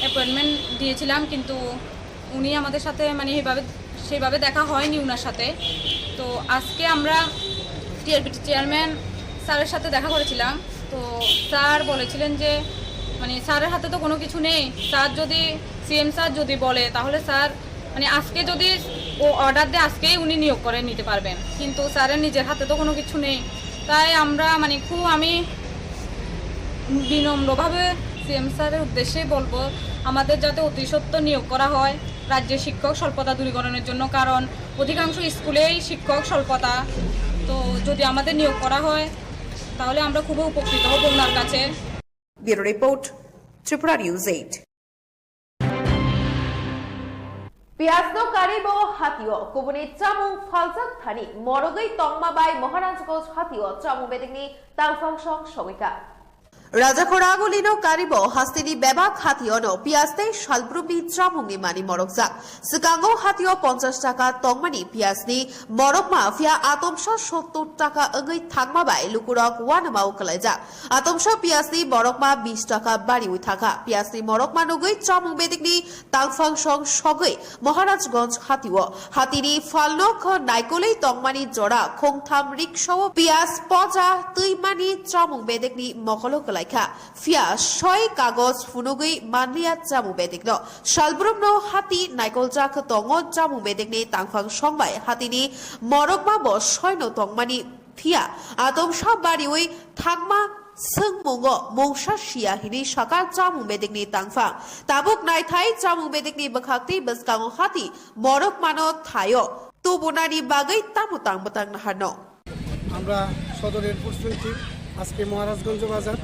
অ্যাপয়েন্টমেন্ট দিয়েছিলাম, কিন্তু উনি আমাদের সাথে মানে এইভাবে, সেইভাবে দেখা হয়নি ওনার সাথে। তো আজকে আমরা টিআরবিটি চেয়ারম্যান স্যারের সাথে দেখা করেছিলাম। তো স্যার বলেছিলেন যে মানে স্যারের হাতে তো কোনো কিছু নেই, স্যার যদি, সিএম স্যার যদি বলে, তাহলে স্যার মানে আজকে যদি ও অর্ডার দেয়, আজকেই উনি নিয়োগ করে নিতে পারবেন, কিন্তু স্যারের নিজের হাতে তো কোনো কিছু নেই। তাই আমরা মানে খুব, আমি বিনম্রভাবে সিএম স্যারের উদ্দেশ্যে বলবো, আমাদের যাতে অতি সত্বর নিয়োগ করা হয় রাজ্যে শিক্ষক স্বল্পতা দূরীকরণের জন্য, কারণ অধিকাংশ স্কুলেই শিক্ষক স্বল্পতা। তো যদি আমাদের নিয়োগ করা হয়, তাহলে আমরা খুবই উপকৃত হব ওনার কাছে। Bureau report, Tripura News eight. Piyasno karibo hatio kubuni chamung phaljak thani morogwi tongma bai Maharajganj hatio chamung bedekni tangphang song sogwika. Rajakhor agulino karibo hasteni bebak hationo piyas tei salbrumni chamungni mani morokjak. Swkango hatio ponchash taka tongmani piyasni morokma phiya atomsa sottor taka wngwi thangma bai lukurok uanamao kwlaijak. Atomsa piyasni morokma bis taka bariwi thangkha. Piyasni morokma nugwi chamung bedekni tangphang song sogwi Maharajganj hatio. Hatini phalno kho naikolwi tongmani jora khongtham riksao piyas poja twimani chamung bedekni mokolo kwlaikha. Phiya soi kagoj phunugwi manliya chamung bedekno. Salbrumno hati naikoljak tongo chamung bedekni tangphang songbai hatini morokma bo soino tongmani Phiya atomsa bariwi thangma swngmungo mungsa siya hinwi sakha chamung bedekni tangphang. Tabuk naithai chamung bedekni bwkhaktwi bwskango hati morok mano thaio tubunani bagwi tamo tang bwtang naharno. আমরা সদর air force team আজকে মহারাজগঞ্জ বাজার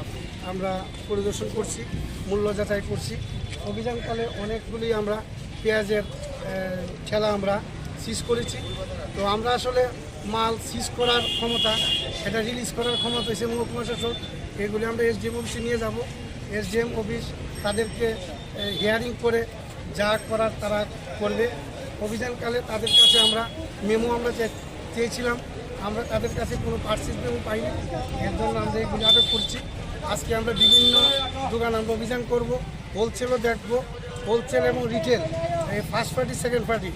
আমরা পরিদর্শন করছি, মূল্য যাচাই করছি। অভিযানকালে অনেকগুলি আমরা পেঁয়াজের আহ, ঠেলা আমরা সিজ করেছি। তো আমরা আসলে মাল সিজ করার ক্ষমতা, এটা রিলিজ করার ক্ষমতা হচ্ছে মহকুমা শাসক। এগুলি আমরা এসডিএম অফিসে নিয়ে যাব। এসডিএম অফিস তাদেরকে হিয়ারিং করে যা করার তারা করবে। অভিযানকালে তাদের কাছে আমরা মেমো আমরা চে- চেয়েছিলাম, আমরা তাদের কাছে কোনো পার্সেস মেমো পাইনি। এর জন্য আমরা এগুলি আটক করছি। আজকে আমরা বিভিন্ন দোকান আমরা অভিযান করব, হোলসেলও দেখব। হোলসেল এবং রিটেল, এই ফার্স্ট পার্টি, সেকেন্ড পার্টি,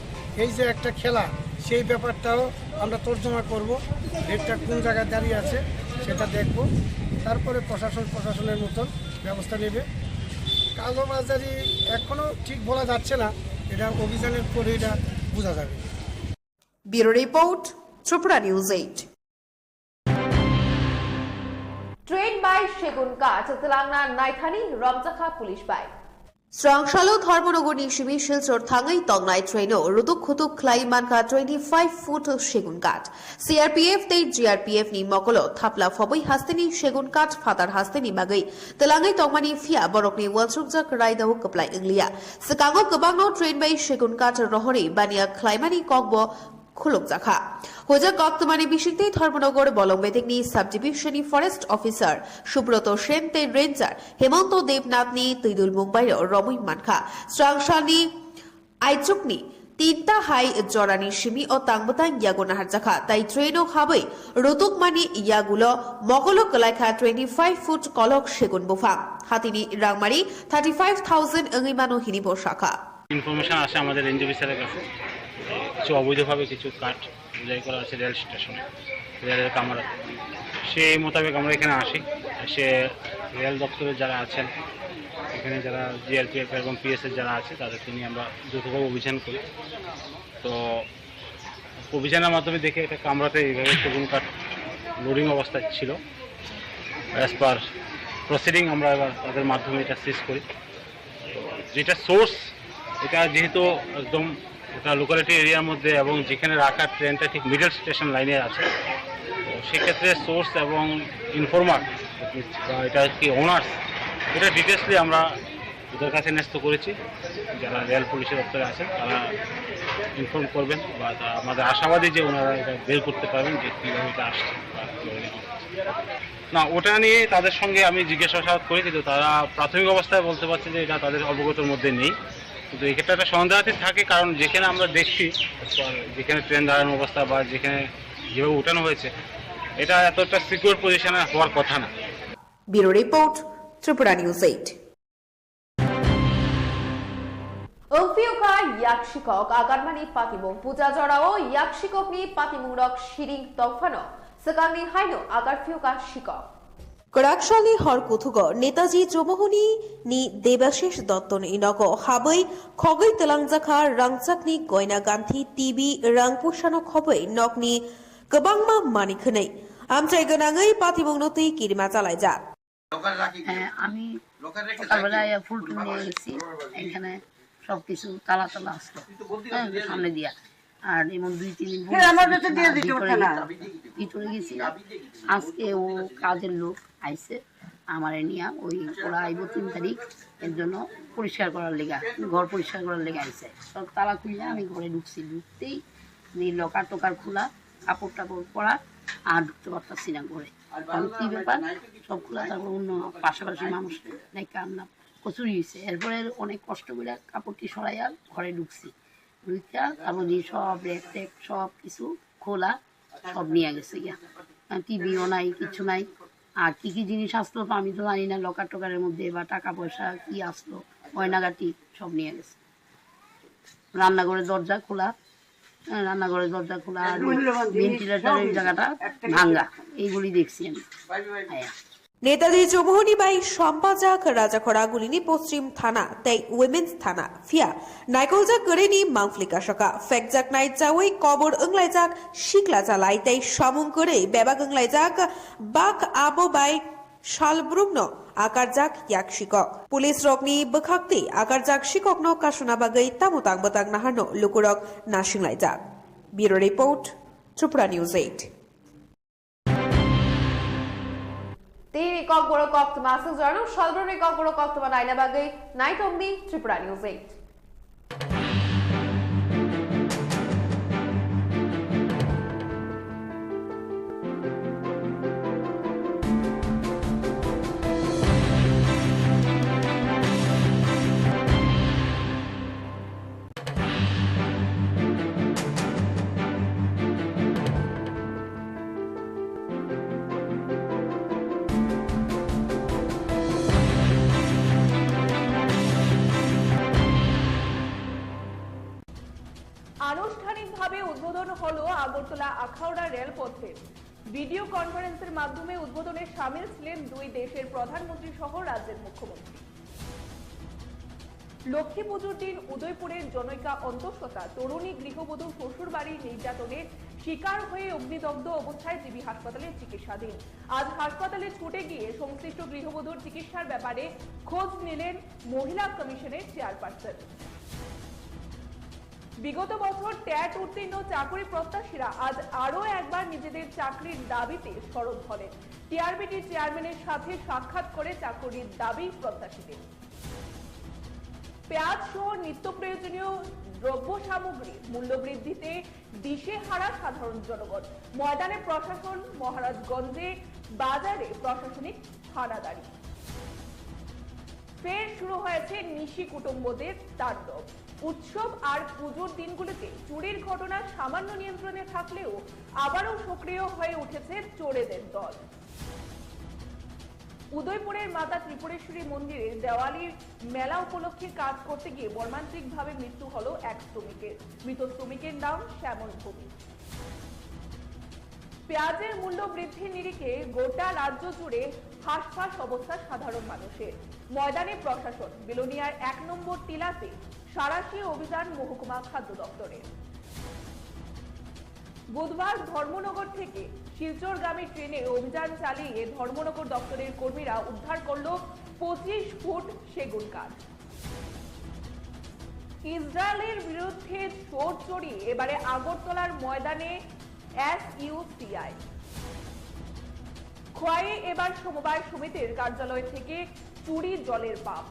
এই যে একটা খেলা, সেই ব্যাপারটাও আমরা তর্জমা করব। রেটটা কোন জায়গায় দাঁড়িয়ে আছে, সেটা দেখব। তারপরে প্রশাসন প্রশাসনের মতন ব্যবস্থা নেবে। কালোবাজারি এখনও ঠিক বলা যাচ্ছে না, এটা অভিযানের পরে এটা বোঝা যাবে। Bureau Report, Tripura News eight. Train bai Segun Kath twlangna naithani romjakha police bai. Srangsalo Dharmanagarni simi Silchar thangwi tongnai traino rutuk khutuk khlai mankha twenty five foot Segun Kath. C R P F tei G R P F ni mokolo thapla phobwi hasteni Segun Kath phatar hasteni bagwi twlangwi tongmani, phiya borokni uansukjak raidao kwplai wngliya. Swkango kwbangno train bai Segun Kath rohorwi baniya khlaimani kokbo khulukjakha. Hojak koktwmani bisingtwi Dharmanagar Bolongbedekni subdivision ni forest officer Subroto Sen tei ranger Hemonto Debnath ni twidul mungbairo romwi mankha. Srangsalni aichukni tinta hai jorani simi o tangbwtang yago naharjakha, tai train o habwi rutukmani yagulo mokolo kwlaikha twenty five foot kolok segun buphang. Hatini rangmari thirty five thousand wngwi mano hini bo sakha. Information আসে আমাদের রেঞ্জ অফিসারের কাছে, কিছু অবৈধভাবে কিছু কাঠ বোঝাই করা আছে রেল স্টেশনে, রেলের কামরাতে। সেই মোতাবেক আমরা এখানে আসি, এসে রেল দপ্তরের যারা আছেন, এখানে যারা জিআরপিএফ এবং পিএসএফ যারা আছে, তাদেরকে নিয়ে আমরা যৌথভাবে অভিযান করি। তো অভিযানের মাধ্যমে দেখি একটা কামরাতে এইভাবে সেগুন কাঠ লোডিং অবস্থায় ছিল। অ্যাজ পার প্রসিডিং আমরা এবার তাদের মাধ্যমে এটা সিজ করি। যেটা সোর্স, এটা যেহেতু একদম একটা লোকালিটি এরিয়ার মধ্যে এবং যেখানে রাখা ট্রেনটা ঠিক মিডল স্টেশন লাইনে আছে, তো সেক্ষেত্রে সোর্স এবং ইনফর্মার বা এটা কি ওনার্স, এটা ডিটেলসলি আমরা ওদের কাছে ন্যস্ত করেছি। যারা রেল পুলিশের দপ্তরে আছেন, তারা ইনফর্ম করবেন বা তা-, আমাদের আশাবাদী যে ওনারা এটা বের করতে পারবেন যে কীভাবে এটা আসছে বা কীভাবে নেওয়া হচ্ছে। না, ওটা নিয়ে তাদের সঙ্গে আমি জিজ্ঞাসাবাদ করি, কিন্তু তারা প্রাথমিক অবস্থায় বলতে পারছে যে এটা তাদের অবগতর মধ্যে নেই। কিন্তু এক্ষেত্রে একটা সন্দেহাতীত থাকে, কারণ যেখানে আমরা দেখছি, যেখানে ট্রেন দাঁড়ানোর অবস্থা বা যেখানে যেভাবে উঠানো হয়েছে, এটা এতটা সিকিউর পজিশনে হওয়ার কথা না। Bureau Report, Tripura News eight. Wngphiukha yak sikok agarmani patimung. Puja jorao yak sikokni patimungrok siring tongphano swkangni haino agarphiukha sikok. Kwraksalni hor kuthugo Netaji Chowmuhani ni Debashish Dotto ni nogo habwi khogwi twlangjakha rangchakni goina ganthi, T V, rang puisano khobwi nokni kwbangma manwi khwnwi amchai gwnangwi patimungno twi kirima chalaijak. হ্যাঁ, আমি সকালবেলা আইয়া ফুল টুল নিয়ে গেছি, এখানে সবকিছু তালা তালা আসলো, হ্যাঁ, সামনে দিয়া। আর এমন দুই তিন দিন হ্যাঁ, আমার কাছে দিয়ে দিতে ভিতরে পারছে না। গেছি, ভিতরে গেছি। আজকে ও কাজের লোক আইছে, আমার নিয়ে ওই ওরা আইবো তিন তারিখ, এর জন্য পরিষ্কার করার লেগে, ঘর পরিষ্কার করার লেগে আইছে। সব তালা খুলে আমি ঘরে ঢুকছি, ঢুকতেই এই লকার টকার খোলা, কাপড় টাপড় পরা, আর ঢুকতে পারতাছি না ঘরে। কারণ কি ব্যাপার, সব খোলা, তারপর অন্য পাশাপাশি মানুষ নাই, কান্না কচুরি হয়েছে। এরপরে অনেক কষ্ট করে কাপড়টি সরাইয়া ঘরে ঢুকছি, ঢুকিয়া তারপর দিয়ে সব র্যাক ট্যাক সব কিছু খোলা, সব নিয়ে গেছে গিয়া। টিভিও নাই, কিছু নাই। আর কি কি জিনিস আসলো তো আমি তো জানি না, লকার টকারের মধ্যে বা টাকা পয়সা কি আসলো, গয়নাগাটি সব নিয়ে গেছে। রান্নাঘরের দরজা খোলা, হ্যাঁ, রান্নাঘরের দরজা খোলা আর ভেন্টিলেটরের জায়গাটা ভাঙ্গা, এইগুলি দেখছি আমি। হ্যাঁ। Netaji Chowmuhani bai sampajak Rajakhora gulini Poschim Thana tei Women's Thana, phiya naikoljak kwrwini mangpli kasaka, phekjaknai chawi kobor wnglaijak sikla chalai tei samung kwrwi bebak wnglaijak bak abo bai salbrumno akarjak yak sikok. Police rokni bwkhaktwi akarjak sikokno kasuna bagwi tamo tang bwtang naharno lukurok nasinglaijak. Bureau Report, Tripura News eight. Tini Kokborok koktwma aswk jorano salbrumni Kokborok koktwma naina bagwi naitongdi Tripura News eight. আনুষ্ঠানিকভাবে উদ্বোধন হলো আগরতলা আখাউড়া রেলপথের। ভিডিও কনফারেন্সের মাধ্যমে উদ্বোধনে সামিল ছিলেন দুই দেশের প্রধানমন্ত্রী সহ রাজ্যের মুখ্যমন্ত্রী। লক্ষ্মী পুজোর দিন উদয়পুরের জনৈকা অন্তঃসত্ত্বা তরুণী গৃহবধূ শ্বশুরবাড়ির নির্যাতনের শিকার হয়ে অগ্নিদগ্ধ অবস্থায় জিবি হাসপাতালে চিকিৎসাধীন। আজ হাসপাতালে ছুটে গিয়ে সংশ্লিষ্ট গৃহবধূর চিকিৎসার ব্যাপারে খোঁজ নিলেন মহিলা কমিশনের চেয়ারপারসন। বিগত বছর ট্যাট উত্তীর্ণ চাকরি প্রত্যাশীরা আজ আরও একবার নিজেদের চাকরির দাবিতে সরব হলেন। টিআরবিটি চেয়ারম্যানের সাথে সাক্ষাৎ করে চাকরির দাবি প্রত্যাশীদের। পেঁয়াজ সহ নিত্য প্রয়োজনীয় দ্রব্য সামগ্রীর মূল্য বৃদ্ধিতে দিশেহারা সাধারণ জনগণ। ময়দানে প্রশাসন, মহারাজগঞ্জে বাজারে প্রশাসনিক হানাদারি। ফের শুরু হয়েছে নিশি কুটুম্বদের তাণ্ডব। উৎসব আর পুজোর দিনগুলিতে চুরির ঘটনা সামান্য নিয়ন্ত্রণে থাকলেও আবারও সক্রিয় হয়ে উঠেছে চোরেদের দল। উদয়পুরের মাতা ত্রিপুরেশ্বরী মন্দিরের দেওয়ালির মেলা উপলক্ষে কাজ করতে গিয়ে মর্মান্তিকভাবে মৃত্যু হলো এক শ্রমিকের। মৃত শ্রমিকের নাম শ্যামল ভৌমিক। পেঁয়াজের মূল্য বৃদ্ধির নিরিখে গোটা রাজ্য জুড়ে হাঁসফাঁস অবস্থা সাধারণ মানুষের। ময়দানে প্রশাসন, বিলোনিয়ার এক নম্বর টিলাতে সাঁড়াশি অভিযান মহকুমা খাদ্য দপ্তরের। বুধবার ধর্মনগর থেকে শিলচরগামী ট্রেনে অভিযান চালিয়ে ধর্মনগর দপ্তরের কর্মীরা উদ্ধার করল পঁচিশ ফুট সেগুন কাঠ। ইসরায়েলের বিরুদ্ধে চোর চড়িয়ে এবারে আগরতলার ময়দানে এসইউসিআই। খোয়াইয়ে এবার সমবায় সমিতির কার্যালয় থেকে চুরি জলের পাম্প।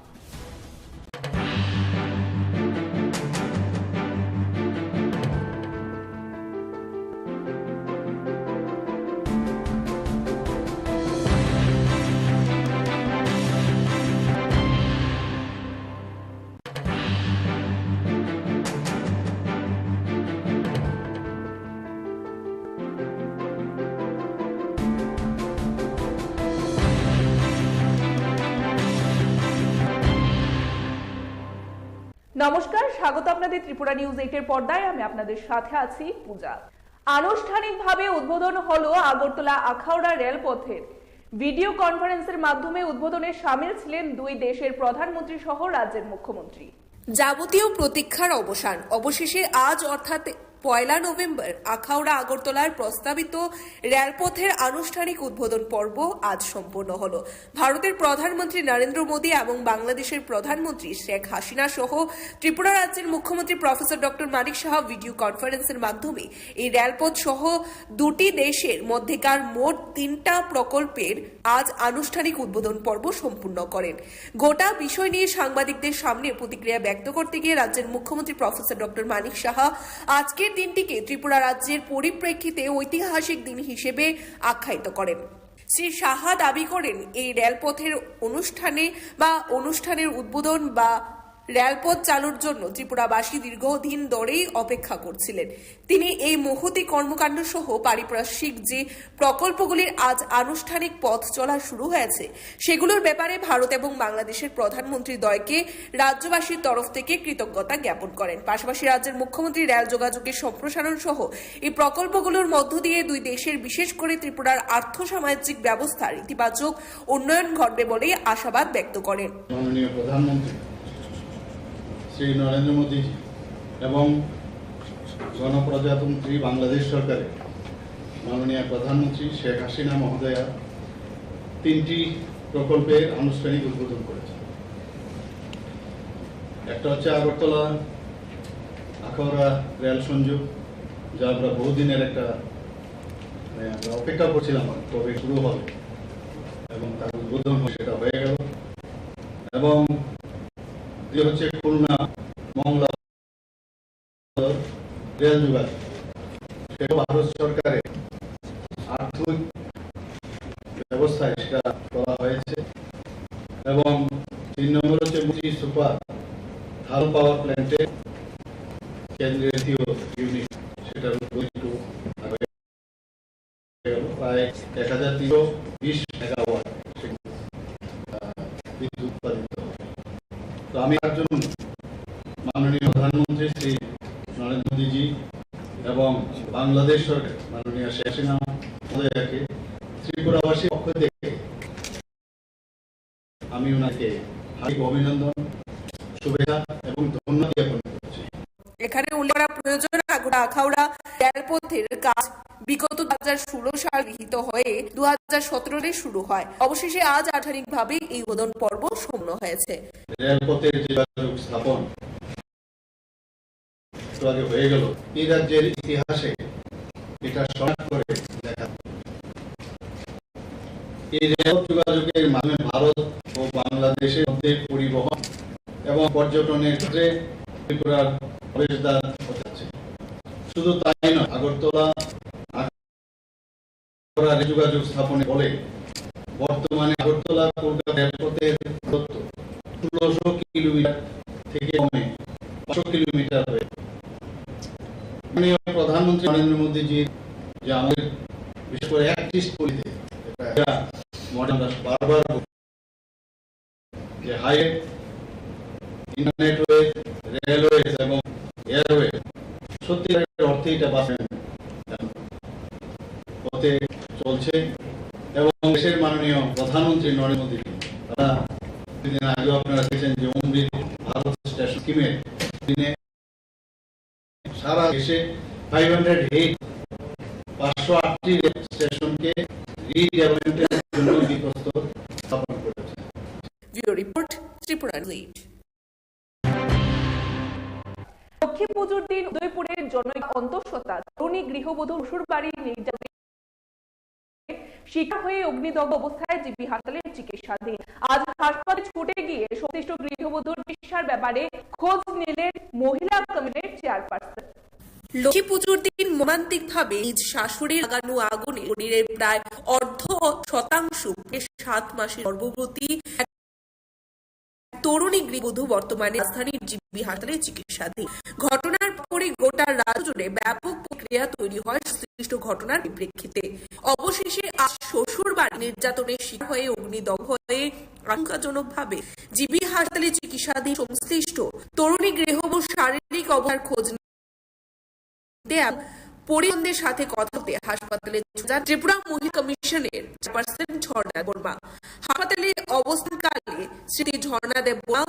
নমস্কার, স্বাগত আপনাদের ত্রিপুরা নিউজ এইট এর পর্দায়। আমি আপনাদের সাথে আছি পূজা। আনুষ্ঠানিকভাবে উদ্বোধন হলো আগরতলা আখাউড়া রেলপথের। ভিডিও কনফারেন্সের মাধ্যমে উদ্বোধনে সামিল ছিলেন দুই দেশের প্রধানমন্ত্রী সহ রাজ্যের মুখ্যমন্ত্রী। যাবতীয় প্রতীক্ষার অবসান। অবশেষে আজ অর্থাৎ পয়লা নভেম্বর আখাউড়া আগরতলার প্রস্তাবিত রেলপথের আনুষ্ঠানিক উদ্বোধন পর্ব আজ সম্পন্ন হলো। ভারতের প্রধানমন্ত্রী নরেন্দ্র মোদী এবং বাংলাদেশের প্রধানমন্ত্রী শেখ হাসিনা সহ ত্রিপুরা রাজ্যের মুখ্যমন্ত্রী প্রফেসর ডক্টর মানিক সাহা ভিডিও কনফারেন্সের মাধ্যমে এই রেলপথ সহ দুটি দেশের মধ্যেকার মোট তিনটা প্রকল্পের আজ আনুষ্ঠানিক উদ্বোধন পর্ব সম্পূর্ণ করেন। গোটা বিষয় নিয়ে সাংবাদিকদের সামনে প্রতিক্রিয়া ব্যক্ত করতে গিয়ে রাজ্যের মুখ্যমন্ত্রী প্রফেসর ডক্টর মানিক সাহা আজকের দিনটিকে ত্রিপুরা রাজ্যের পরিপ্রেক্ষিতে ঐতিহাসিক দিন হিসেবে আখ্যায়িত করেন। শ্রী সাহা দাবি করেন, এই রেলপথের অনুষ্ঠানে বা অনুষ্ঠানের উদ্বোধন বা রেলপথ চালুর জন্য ত্রিপুরাবাসী দীর্ঘদিন ধরেই অপেক্ষা করছিলেন। তিনি এই মহতী কর্মকাণ্ড সহ পারিপার্শ্বিক যে প্রকল্পগুলির আজ আনুষ্ঠানিক পথ চলা শুরু হয়েছে, সেগুলোর ব্যাপারে ভারত এবং বাংলাদেশের প্রধানমন্ত্রী দ্বয়কে রাজ্যবাসীর তরফ থেকে কৃতজ্ঞতা জ্ঞাপন করেন। পাশাপাশি রাজ্যের মুখ্যমন্ত্রী রেল যোগাযোগের সম্প্রসারণ সহ এই প্রকল্পগুলোর মধ্য দিয়ে দুই দেশের, বিশেষ করে ত্রিপুরার আর্থ সামাজিক ব্যবস্থার ইতিবাচক উন্নয়ন ঘটবে বলেই আশাবাদ ব্যক্ত করেন। মাননীয় প্রধানমন্ত্রী শ্রী নরেন্দ্র মোদীজি এবং গণপ্রজাতন্ত্রী বাংলাদেশ সরকারের মাননীয় প্রধানমন্ত্রী শেখ হাসিনা মহোদয়া তিনটি প্রকল্পের আনুষ্ঠানিক উদ্বোধন করেছেন। একটা হচ্ছে আগরতলা আখাউড়া রেল সংযোগ, যা আমরা বহুদিনের একটা, মানে, আমরা অপেক্ষা করছিলাম কবে শুরু হবে এবং তার উদ্বোধন হয়, সেটা হয়ে গেল। এবং দ্বিতীয় হচ্ছে খুলনা মংলা রেল যোগাযোগ, সেটা ভারত সরকারের আর্থিক ব্যবস্থায় সেটা করা হয়েছে। এবং তিন নম্বর হচ্ছে মুচি সুপার থার্মাল পাওয়ার প্ল্যান্টের কেন্দ্রীয় ইউনিট, সেটার উদ্বোধন একটু আগে গেল, প্রায় এক হাজার তিনশো বিশ মেগাওয়াট, আহ, বিদ্যুৎ উৎপাদিত হবে। তো আমি তার জন্য মাননীয় প্রধানমন্ত্রী শ্রী নরেন্দ্র মোদীজি এবং বাংলাদেশ সরকার মাননীয় শেখ হাসিনা মহোদয়াকে ত্রিপুরাবাসীর পক্ষ থেকে আমি ওনাকে হার্দিক অভিনন্দন, শুভেচ্ছা এবং ধন্যবাদ জ্ঞাপন করছি। এখানে উল্লেখ করা প্রয়োজন, আগুরা আখাউড়া রেলপথের কাজ বিগত দু হাজার ষোলো সাল গৃহীত হয়ে দু হাজার সতেরো সালে শুরু হয়। অবশেষে আজ আনুষ্ঠানিকভাবে এই উদ্বোধন পর্ব সম্পন্ন হয়েছে। রেলপথের যে যোগাযোগ স্থাপন একটু আগে হয়ে গেল, এই রাজ্যের ইতিহাসে এটা শনাক্ত করে দেখা। এই রেল যোগাযোগের মাধ্যমে ভারত ও বাংলাদেশের মধ্যে পরিবহন এবং পর্যটনের ক্ষেত্রে ত্রিপুরার প্রবেশদ্বার হতে যাচ্ছে। শুধু তাই নয়, আগরতলা করা রেল যোগাযোগ স্থাপনের ফলে বর্তমানে আগরতলা কলকাতা রেলপথের দূরত্ব ষোলোশো কিলোমিটার থেকে কমে পাঁচশো কিলোমিটার হয়ে। মাননীয় প্রধানমন্ত্রী নরেন্দ্র মোদীজির যে আমাদের বিশেষ করে একত্রিশ পল্লীতে একটা মডেল আমরা বারবার যে হাইওয়ে, ইন্টারনেট ওয়ে, রেলওয়ে এবং এয়ারওয়ে সত্যিকারের অর্থে এটা বাস্তবায়ন পথে চলছে এবং দেশের মাননীয় প্রধানমন্ত্রী নরেন্দ্র মোদী তারা কিছুদিন আগেও আপনারা দেখেছেন যে অমৃত ভারত স্টেশন স্কিমের দিনে সারা দেশে ফাইভ হান্ড্রেড এইট, পাঁচশো আটটি রেল স্টেশনকে রিডেভেলপমেন্টের জন্য বিকল্প স্থাপন করেছে। ব্যুরো রিপোর্ট, ত্রিপুরা লিড। লক্ষ্মী পুজোর দিন উদয়পুরের জনৈক অন্তঃসত্ত্বা তরুণী গৃহবধূ শ্বশুর বাড়ির নির্যাতনে শিকার হয়ে অগ্নিদগ্ধ অবস্থায় জিবি হাসপাতালে চিকিৎসাধীন। আজ হাসপাতালে ছুটে গিয়ে সংশ্লিষ্ট গৃহবধূর চিকিৎসার ব্যাপারে খোঁজ নিলেন মহিলা কমিশনের চেয়ারপারসন। লক্ষ্মী পুজোর দিন মর্মান্তিকভাবে নিজ শাশুড়ির লাগানো আগুনে শরীরের প্রায় অর্ধ শতাংশ, প্রায় সাত মাসের গর্ভবতী তরুণী গৃহবধূ বর্তমানে রাজধানীর জিবি হাসপাতালে চিকিৎসাধীন। ঘটনার পরে গোটা রাজ্য জুড়ে ব্যাপক প্রতিক্রিয়া তৈরি হয় সংশ্লিষ্ট ঘটনার পরিপ্রেক্ষিতে। অবশেষে আজ শ্বশুর বাড়ি নির্যাতনের শিকার হয়ে অগ্নিদগ্ধ হয়ে আশঙ্কাজনকভাবে জিবি হাসপাতালে চিকিৎসাধীন সংশ্লিষ্ট তরুণী গৃহবধূর শারীরিক অবস্থার খোঁজ দেয়া পরিজনদের সাথে কথা বলতে হাসপাতালে যান ত্রিপুরা মহিলা কমিশনের চেয়ারপারসন ঝর্ণা দেববর্মা। হাসপাতালে অবস্থানকালে স্মৃতি ঝর্ণা দেববর্মা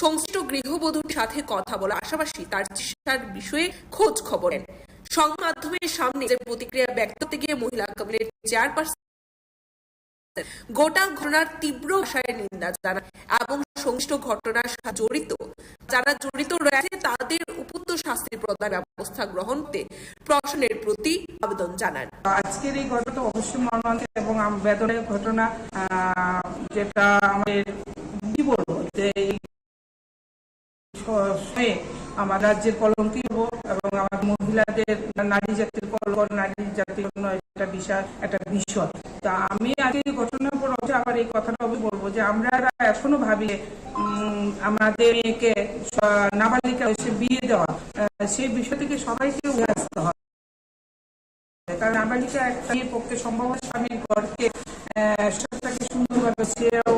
সংশ্লিষ্ট গৃহবধূর সাথে কথা বলার পাশাপাশি তার চিকিৎসার বিষয়ে খোঁজ খবর নেন। সংবাদ মাধ্যমের সামনে নিজের প্রতিক্রিয়া ব্যক্ত করতে গিয়ে মহিলা কমিশনের চেয়ারপারসন গোটা ঘটনার তীব্র ভাষায় নিন্দা জানান এবং সংশ্লিষ্ট ঘটনার সাথে জড়িত, যারা জড়িত রয়েছে তাদের উপযুক্ত শাস্তি প্রদান ব্যবস্থা গ্রহণ করতে প্রশাসনের প্রতি আবেদন জানান। আজকের এই ঘটনা তো অবশ্যই মর্মান্তিক এবং আম-, বেদনার ঘটনা, আহ, যেটা আমাদের কি বলবো যে এই স-, সময়ে আমার রাজ্যের কলঙ্কি হব এবং আমার মহিলাদের, নারী জাতির কলঙ্ক, নারী জাতির জন্য একটা বিশাল একটা বিষয়। তা আমি আজকে এই ঘটনার পর অবশ্যই আবার এই কথাটা আমি বলবো যে আমরা এখনো ভাবি, উম, আমাদের মেয়েকে স-, নাবালিকা বয়সে বিয়ে দেওয়া, আহ, সেই বিষয় থেকে সবাইকে উঠে আসতে হবে। কারণ নাবালিকা একটা মেয়ের পক্ষে সম্ভব হয় স্বামীর ঘরকে, আহ, সংসারটাকে সুন্দরভাবে সেও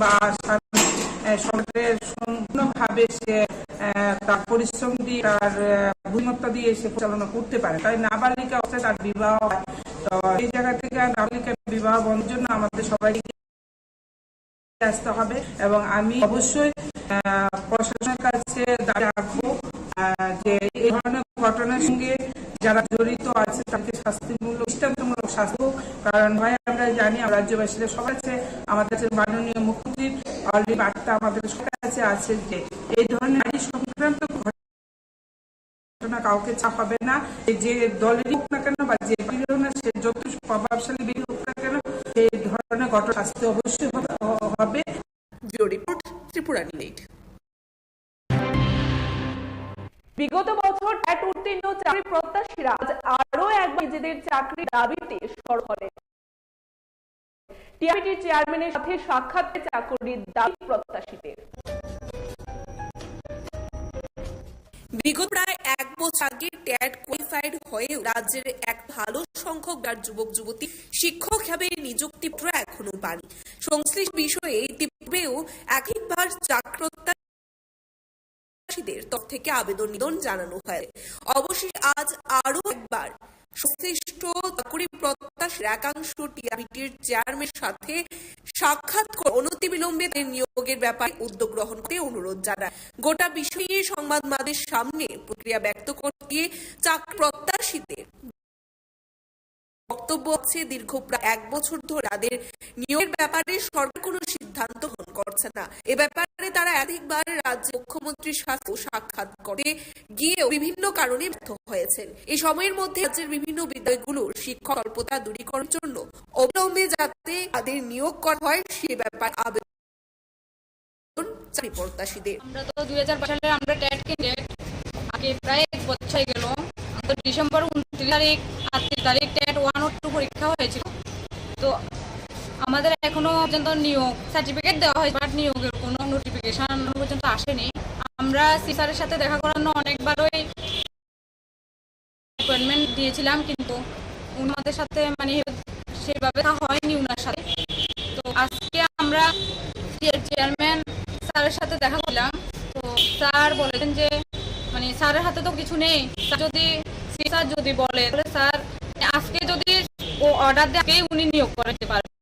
বা স্বামী, আহ, সংসারের সম্পূর্ণভাবে সে, আহ, তার পরিশ্রম দিয়ে, তার, আহ, বুদ্ধিমত্তা দিয়ে সে পরিচালনা করতে পারে। তাই নাবালিকা অবস্থায় তার বিবাহ হয়। তো এই জায়গা থেকে আর নাবালিকা বিবাহ বন্ধের জন্য আমাদের সবাইকে আসতে হবে এবং আমি অবশ্যই, আহ, প্রশাসনের কাছে দাবি রাখবো, আহ, যে এই ধরনের ঘটনার সঙ্গে যারা জড়িত আছে তাদেরকে শাস্তিমূলক, দৃষ্টান্তমূলক শাস্তি হোক। কারণ ভাই, আমরা জানি, আমরা রাজ্যবাসীরা সবার কাছে, আমাদের কাছে মাননীয় মুখ্যমন্ত্রীর already বার্তা আমাদের সবার কাছে আছে যে এই ধরনের নারী সংক্রান্ত ঘটনা কাউকে ছাড়া হবে না। যে দলেরই হোক না কেন বা যে পার্টির হোক না, সে যত প্রভাবশালী ব্যক্তি হোক না কেন, এই ধরনের ঘটনা শাস্তি অবশ্যই হবে, হবে। ব্যুরো রিপোর্ট, ত্রিপুরা নিউজ। বিগত বছর ট্যাট উত্তীর্ণ চাকরি প্রত্যাশীরা আজ আরো একবার নিজেদের চাকরির দাবিতে সরব হলেন। টিআরপিটির চেয়ারম্যানের সাথে সাক্ষাৎ চাকরির দাবি প্রত্যাশীদের। বিগত প্রায় এক বছর আগে ট্যাট কোয়ালিফাইড হয়েও রাজ্যের এক ভালো সংখ্যক বেকার যুবক যুবতী শিক্ষক হিসাবে নিযুক্তিপত্র এখনো পাননি। সংশ্লিষ্ট বিষয়ে ইতিপূর্বেও একাধিকবার চাকরি প্রত্যাশীদের তরফ থেকে আবেদন নিবেদন জানানো হয়। অবশেষে আজ আরও একবার সংশ্লিষ্ট চাকরি প্রত্যাশীর একাংশ টিআরপিটির চেয়ারম্যানের সাথে সাক্ষাৎ করে অনতিবিলম্বে তাদের নিয়োগের ব্যাপারে উদ্যোগ গ্রহণ করতে অনুরোধ জানায়। গোটা বিষয়ে সংবাদ মাধ্যমের সামনে প্রতিক্রিয়া ব্যক্ত করতে গিয়ে চাকরি প্রত্যাশীদের বক্তব্য হচ্ছে, দীর্ঘ প্রায় এক বছর ধরে তাদের নিয়োগের ব্যাপারে সরকার কোনো সিদ্ধান্ত গ্রহণ করছে না। এ ব্যাপারে তারা একাধিকবার রাজ্যের মুখ্যমন্ত্রীর সাথেও সাক্ষাৎ করতে গিয়েও বিভিন্ন কারণে ব্যর্থ হয়েছেন। এই সময়ের মধ্যে রাজ্যের বিভিন্ন বিদ্যালয়গুলোর শিক্ষক স্বল্পতা দূরীকরণের জন্য অবিলম্বে যাতে তাদের নিয়োগ করা হয়, সে ব্যাপারে আবেদন চাকরি প্রত্যাশীদের। আমরা তো দুই হাজার বাইশ সালে আমরা ট্যাট ক্যান্ডিডেট, আগে প্রায় এক বছর হয়ে গেল। তো ডিসেম্বর ঊনত্রিশ তারিখ, আটত্রিশ তারিখ ট্যাট ওয়ান ও টু পরীক্ষা হয়েছিল। তো আমাদের এখনো পর্যন্ত নিয়োগ সার্টিফিকেট দেওয়া হয়েছে, বাট নিয়োগের কোনো নোটিফিকেশন পর্যন্ত আসেনি। আমরা সি স্যারের সাথে দেখা করার জন্য অনেকবারই অ্যাপয়েন্টমেন্ট দিয়েছিলাম, কিন্তু উনি আমাদের সাথে মানে সেভাবে দেখা হয়নি ওনার সাথে। তো আজকে আমরা চেয়ারম্যান স্যারের সাথে দেখা করলাম। তো স্যার বলেছেন যে মানে স্যারের হাতে তো কিছু নেই, স্যার যদি, স্যার যদি বলে, তাহলে স্যার আজকে যদি ও অর্ডার দেয়, আজকেই উনি নিয়োগ করে দিতে পারবেন।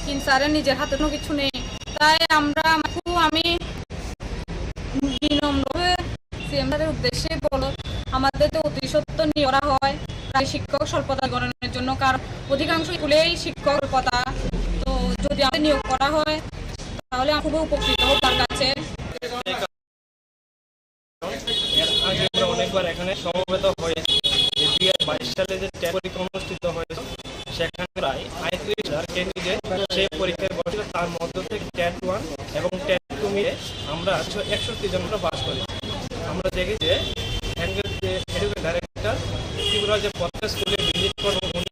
কিন্তু স্যারের নিজের হাতে কোনো কিছু নেই। তাই আমরা খুব, আমি বিনম্রভাবে সিএম স্যারের উদ্দেশ্যে বলো, আমাদের তো অতি সত্বর নিয়োগ করা হয় প্রায় শিক্ষক স্বল্পতা দূরীকরণের জন্য, কারণ অধিকাংশ স্কুলেই শিক্ষক স্বল্পতা। তো যদি আমাদের নিয়োগ করা হয়, তাহলে আমি খুবই উপকৃত হব তার কাছে। এর আগে আমরা অনেকবার এখানে সমবেত হয়েছি। যে দুই হাজার বাইশ সালে যে ট্যাট পরীক্ষা অনুষ্ঠিত হয়েছিল, সেখানে প্রায় পঁয়ত্রিশ হাজার ক্যান্ডিডেট সেই পরীক্ষায় বসেছিল। তার মধ্য থেকে ট্যাট ওয়ান এবং ট্যাট টু মিলে আমরা একশো একষট্টি জন আমরা পাস করেছি। আমরা দেখি যে একজন যে এডুকেশন ডাইরেক্টর ত্রিপুরা যে প্রত্যেক স্কুলে ভিজিট করেন, উনি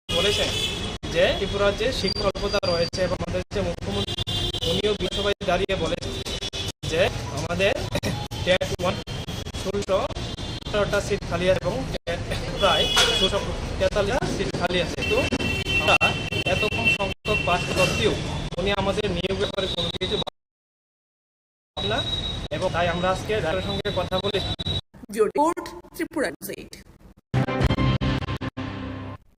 বলেছেন যে ত্রিপুরার যে শিক্ষক স্বল্পতা রয়েছে এবং আমাদের যে মুখ্যমন্ত্রী, উনিও বিধানসভায় দাঁড়িয়ে বলেছেন যে আমাদের ট্যাট ওয়ান ষোলোশো আঠারোটা সিট খালি আছে এবং ট্যাট প্রায় দুশো তেতাল্লিশটা সিট খালি আছে। তো আমরা এত কম সংখ্যক পাস সত্ত্বেও উনি আমাদের নিয়োগ ব্যাপারে কোনো কিছু না, এবং তাই আমরা আজকে ডাক্তারের সঙ্গে কথা বলে bureau report, Tripura news eight.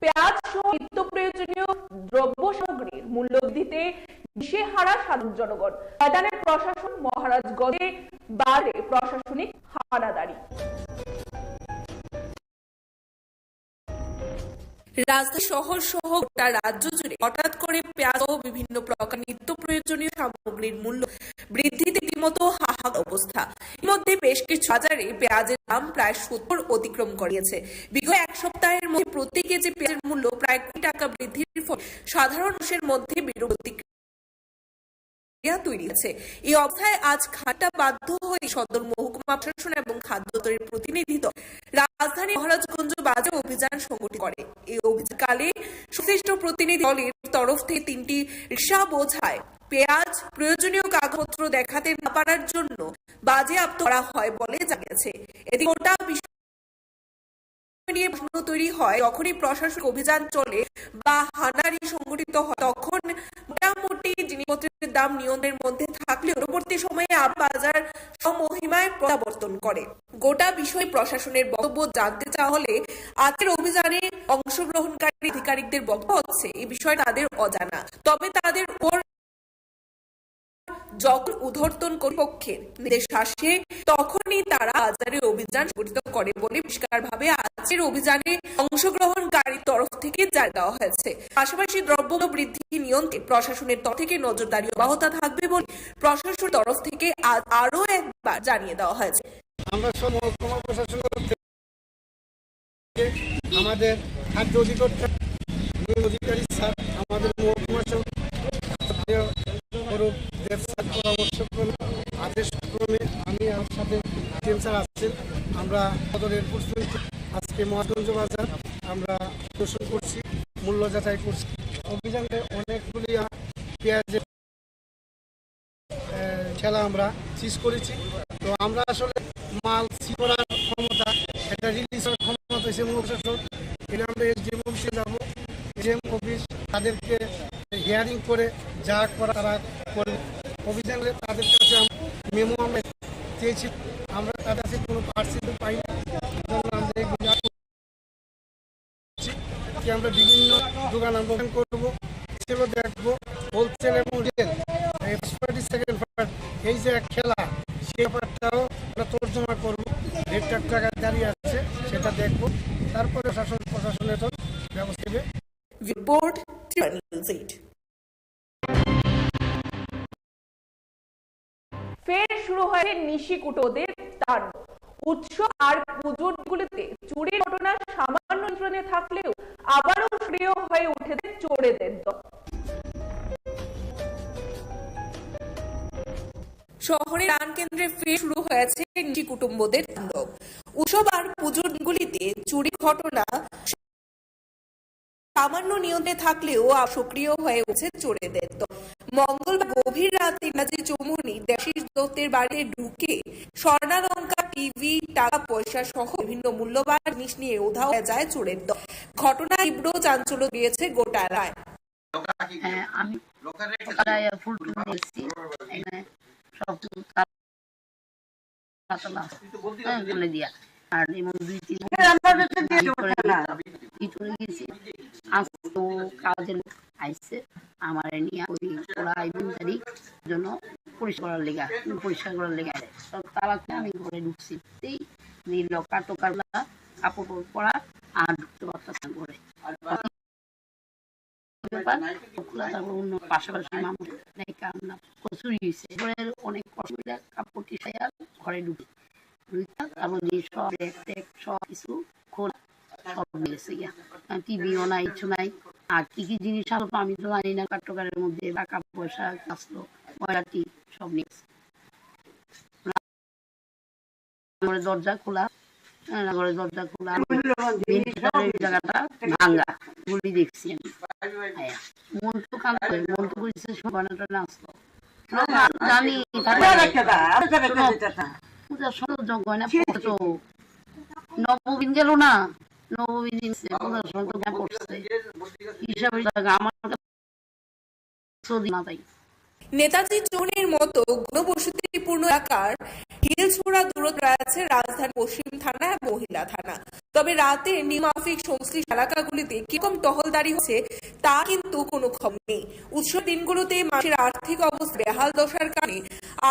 পেঁয়াজ সহ নিত্য প্রয়োজনীয় দ্রব্য সামগ্রীর মূল্য বৃদ্ধিতে দিশেহারা সাধারণ জনগণ। ময়দানে প্রশাসন, মহারাজগঞ্জে বাড়ে প্রশাসনিক হানাদারি। রাজধানী শহর সহ গোটা রাজ্য জুড়ে হঠাৎ করে পেঁয়াজ সহ বিভিন্ন প্রকার নিত্য প্রয়োজনীয় সামগ্রীর মূল্য বৃদ্ধিতে রীতিমতো হাহাকার অবস্থা। ইতিমধ্যে বেশ কিছু বাজারে পেঁয়াজের দাম প্রায় সত্তর অতিক্রম করেছে। বিগত এক সপ্তাহের মধ্যে প্রতি কেজি পেঁয়াজের মূল্য প্রায় কুড়ি টাকা বৃদ্ধির ফলে সাধারণ মানুষের মধ্যে বিরূপ প্রতিক্রিয়া তৈরি হয়েছে। এই অবস্থায় আজ খাটা বাধ্য হয়ে সদর মহকুমা প্রশাসন এবং খাদ্য দপ্তরের প্রতিনিধি দল রাজধানী মহারাজগঞ্জ বাজারে অভিযান সংগঠিত করে। এই অভিযানকালে সংশ্লিষ্ট প্রতিনিধি দলের তরফ থেকে তিনটি রিক্সা বোঝায় পেঁয়াজ, প্রয়োজনীয় কাগজপত্র দেখাতে না পারার জন্য বাজেয়াপ্ত করা হয় বলে জানা গেছে। এদিকে গোটা বিষয় নিয়ে প্রশ্ন তৈরি হয়, যখনই প্রশাসনিক অভিযান চলে বা হানাহানি সংঘটিত হয়, তখন মোটামুটি জিনিসপত্রের দাম নিয়ন্ত্রণের মধ্যে থাকলেও পরবর্তী সময়ে আবার বাজার সমমহিমায় প্রত্যাবর্তন করে। গোটা বিষয়ে প্রশাসনের বক্তব্য জানতে চাওয়া হলে আজকের অভিযানে অংশগ্রহণকারী আধিকারিকদের বক্তব্য হচ্ছে এই বিষয়ে তাদের অজানা, তবে তাদের উপর যখন ঊর্ধ্বতন কর্তৃপক্ষের নির্দেশ আসে, তখনই তারা বাজারে অভিযান সংগঠিত করে বলে পরিষ্কারভাবে আজকের অভিযানে অংশগ্রহণকারী তরফ থেকে জানিয়ে দেওয়া হয়েছে। পাশাপাশি দ্রব্যমূল্য বৃদ্ধি নিয়ন্ত্রণে প্রশাসনের তরফ থেকে নজরদারি অব্যাহত থাকবে বলে প্রশাসনের তরফ থেকে আজ আরও একবার জানিয়ে দেওয়া হয়েছে। আমরা সব মহকুমা প্রশাসনের তরফ থেকে আমাদের খাদ্য অধিকর্তা, অধিকারী স্যার, আমাদের মহকুমা সভাপতি অরূপ দেব স্যার পরামর্শ ক্রমে, আদেশ ক্রমে আমি আমার সাথে টিএম স্যার আছেন। আমরা সদর এয়ারপোর্ট থেকে আজকে মহাজগঞ্জ বাজার আমরা পরিদর্শন করছি, মূল্য যাচাই করছি। অভিযানে অনেকগুলি পেঁয়াজের আহ, ঠেলা আমরা সিজ করেছি। তো আমরা আসলে মাল সিজ করার ক্ষমতা, এটা রিলিজ করার ক্ষমতা হচ্ছে মূল প্রশাসন। এটা আমরা এসডিএম অফিসে যাবো, এসডিএম অফিস তাদেরকে হিয়ারিং করে যা করা তারা করবে। অফিসিয়ালি তাদের কাছে মেমো আমরা চেয়েছি, আমরা তাদের কাছে কোনো পার্সেন্ট পাই না। এজন্য আমরা এই কি আমরা বিভিন্ন দোকান আমরা ওপেন করবো, সেগুলো দেখবো, হোলসেল এবং রিটেল, এই ফার্স্ট পার্টি, সেকেন্ড পার্টি, এই যে এক খেলা, সেই ব্যাপারটাও আমরা তর্জমা করবো। রেট ট্যাগ জায়গায় দাঁড়িয়ে আছে, সেটা দেখবো, তারপরে শাসন প্রশাসনের তো ব্যবস্থা নেবে। রিপোর্ট, ত্রিপুরা নিউজ এইট। ফের শুরু হয়েছে নিশি কুটুম্বদের তাণ্ডব। উৎসব আর পুজোর দিনগুলিতে চুরির ঘটনা সামান্য নিয়ন্ত্রণে থাকলেও আবারও সক্রিয় হয়ে উঠেছে চোরেদের দল। শহরের প্রাণকেন্দ্রে ফের শুরু হয়েছে নিশি কুটুম্বদের তাণ্ডব। উৎসব আর পুজোর দিনগুলিতে চুরির ঘটনা সামান্য নিয়ন্ত্রণে থাকলেও আ-, সক্রিয় হয়ে উঠছে চোরেদের দল। মঙ্গলবার গভীর রাতে নেতাজি চৌমুহনী দেবাশিস দত্তের বাড়িতে ঢুকে স্বর্ণালংকার, টিভি, টাকা পয়সা সহ বিভিন্ন মূল্যবান জিনিস নিয়ে উধাও হয়ে যায় চোরের দল। ঘটনায় তীব্র চাঞ্চল্য ছড়িয়েছে গোটা এলাকায়। হ্যাঁ, আমি সকালে ফুল টুল দেখছি, এখানে সব তালা তালা, হ্যাঁ, খুলে দিয়া। আর এমন দুই তিন দিন ভিতরে গেছি। আজ তো কাজে আইছে, আমার নিয়ে ওই ওরা আইবেন জানি জন্য পরিষ্কার করার লেগে, পরিষ্কার করার লেগে। তো তালা খুলে আমি ঘরে ঢুকছি। এই নীল লকার টকার কাপড় টাপড় পরা আর ঢুকতে পারতাম না ঘরে। ব্যাপার, খোলা থাকলো অন্য পাশাপাশি মামুর নেই কাম না, কচুরি হয়েছে। এরপরে অনেক কষ্ট করে কাপড় টিসাইয়া ঘরে ঢুকি। ঢুকিয়া তারপর দিয়ে সব ব্যাগ ট্যাগ সব কিছু খোলা, সব নিয়ে গেছে গিয়া। টিভিও নাই, কিছু নাই। আর কি কি জিনিস আসলো তো আমি তো জানি না, কাট্টকারের মধ্যে টাকা পয়সা আসলো, ময়লাটি সব নিয়ে গেছে। ঘরে দরজা খোলা, হ্যাঁ, ঘরে দরজা খোলা, মেইন গেটের এই জায়গাটা ভাঙা, গুলি দেখছি আমি। আয়া, মন তো কান করে, মন তো কইছে সমানে তো নাচলো। না, না, জানি, তারপরে শোনো, পূজার সময় তো গয়না পড়তো। নবমী দিন গেল না, নবমী দিন সে পূজার সময় তো গয়না পড়ছে। হিসাবে জায়গা আমার কাছে সৌদি না তাই। নেতাজি চৌমুহনীর মতো ঘনবসতিপূর্ণ এলাকার হিলছড়া দূরত্ব রয়েছে রাজধানী পশ্চিম থানা এবং মহিলা থানা। তবে রাতে নিয়মমাফিক সংশ্লিষ্ট এলাকাগুলিতে কিরকম টহলদারি হচ্ছে তা কিন্তু কোনো খবর নেই। উৎসব দিনগুলোতে মানুষের আর্থিক অবস্থা বেহাল দশার কারণে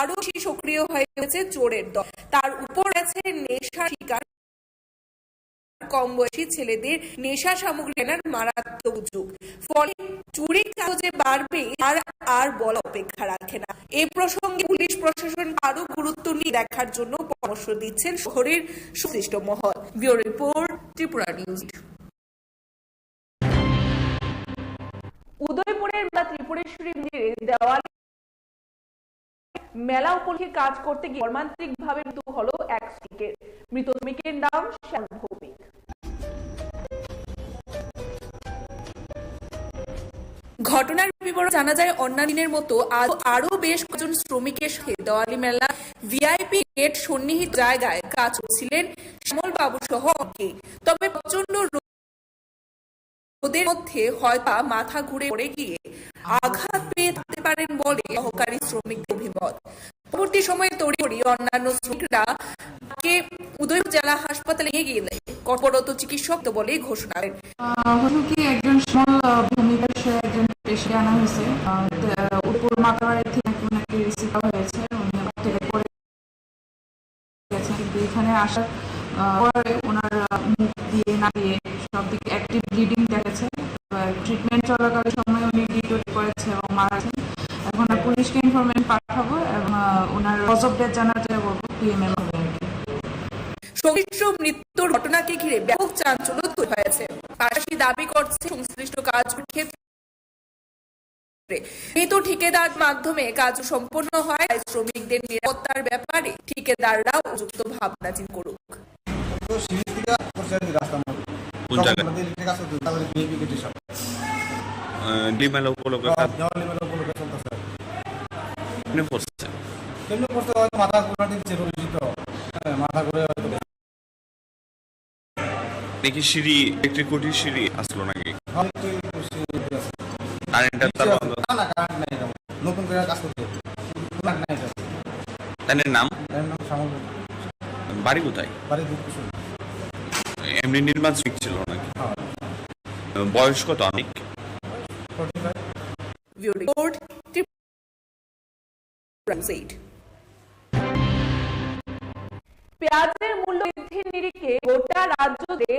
আরও বেশি সক্রিয় হয়ে উঠেছে চোরের দল। তার উপর আছে নেশা শিকার কম বয়সী ছেলেদের নেশা সামগ্রী কেনার মারাত্মক ঝুঁক। ফলে চুরির কারো যে বাড়বে আর, আর বলা অপেক্ষা রাখে না। এ প্রসঙ্গে পুলিশ প্রশাসন আরও গুরুত্ব নিয়ে দেখার জন্য পরামর্শ দিচ্ছেন শহরের সংশ্লিষ্ট মহল। ব্যুরো রিপোর্ট, ত্রিপুরা নিউজ। উদয়পুরের মেলা ত্রিপুরেশ্বরী মন্দিরে দেওয়ালি মেলা উপলক্ষে কাজ করতে গিয়ে মর্মান্তিকভাবে মৃত্যু হলো এক শ্রমিকের। মৃত শ্রমিকের নাম শ্যামল ভৌমিক। ঘটনার বিবরণ জানা যায়, অন্যান্য দিনের মতো আজ আরও বেশ কয়েকজন শ্রমিকের সাথে দেওয়ালি মেলা ভিআইপি গেট সন্নিহিত জায়গায় কাজ করছিলেন শ্যামল বাবু সহ অনেকে। তবে প্রচণ্ড রোদের মধ্যে হয়তো মাথা ঘুরে পড়ে গিয়ে আঘাত পেয়ে থাকতে পারেন বলে সহকারী শ্রমিকদের অভিমত। পরবর্তী সময়ে তড়িঘড়ি অন্যান্য শ্রমিকরা তাকে উদয়পুর জেলা হাসপাতালে নিয়ে গেলে কর্তব্যরত চিকিৎসক বলে ঘোষণা দেন। আহ, হলো কি, একজন শ্যামল, আহ, ভূমিকার সে একজন পেশেন্ট আনা হয়েছে। আহ, তে, আহ, উদয়পুর মাতাবাড়ি থেকে নাকি রিসিভ করা হয়েছে, উনি অনেক পরে গেছেন, কিন্তু এখানে আসার, আহ, পরে ওনার, আহ, মুখ দিয়ে, নাক দিয়ে সব দিকে অ্যাক্টিভ ব্লিডিং দেখা গেছে। ট্রিটমেন্ট চলাকালীন সময় উনি ডিটোট করেছে এবং মারা গেছেন। এখন আমরা পুলিশকে ইনফরমেশন পাঠাবো এবং, আহ, ওনার কজ অফ ডেথ জানার চেষ্টা করবো, পিএমএম হবে আর কি। সংশ্লিষ্ট মৃত্যুর ঘটনাকে ঘিরে ব্যাপক চাঞ্চল্য তৈরি হয়েছে। পাশাপাশি দাবি করছে সংশ্লিষ্ট কাজ ক্ষেত্রে মৃত ঠিকাদার মাধ্যমে কাজ সম্পন্ন হয়, তাই শ্রমিকদের নিরাপত্তার ব্যাপারে ঠিকাদাররাও উপযুক্ত ভাবনা চিন্তা করুক। তো সিঁড়ি থেকে পড়ছে আর কি রাস্তার মধ্যে। কোন তখন জায়গায়? আমাদের ইলেকট্রিক আসতে দিন, তারপরে বিএপি গেটের সামনে। আহ, ডিমেলা উপলক্ষে হ্যাঁ, কাজ দেওয়ালি মেলা উপলক্ষে চলতেছে। কেমনে পড়ছে? কেমনে পড়ছে হয়তো মাথা ঘুরে দিচ্ছে, রোগী তো। হ্যাঁ, মাথা ঘুরে হয়তো। নাকি সিঁড়ি, ইলেকট্রিক খুঁটি সিঁড়ি আসলো নাকি? হ্যাঁ, ইলেকট্রিক খুঁটি সিঁড়ি আসলো। কারেন্টের তার নিচে বন্ধ? আছে। না, না, কারেন্ট নাই এখানে। নতুন করে কাজ করতে হবে। কারেন্ট নাই এখানে। তার নাম? তার নাম শ্যামল। বাড়ি কোথায়? বাড়ি দুধকুসুম। এমনি নির্মাণ শ্রমিক ছিল নাকি? হ্যাঁ। বয়স কত আনুমানিক? Forty five. Bureau report, Tripura news eight. পেঁয়াজের মূল্য বৃদ্ধির নিরিখে গোটা রাজ্য জুড়ে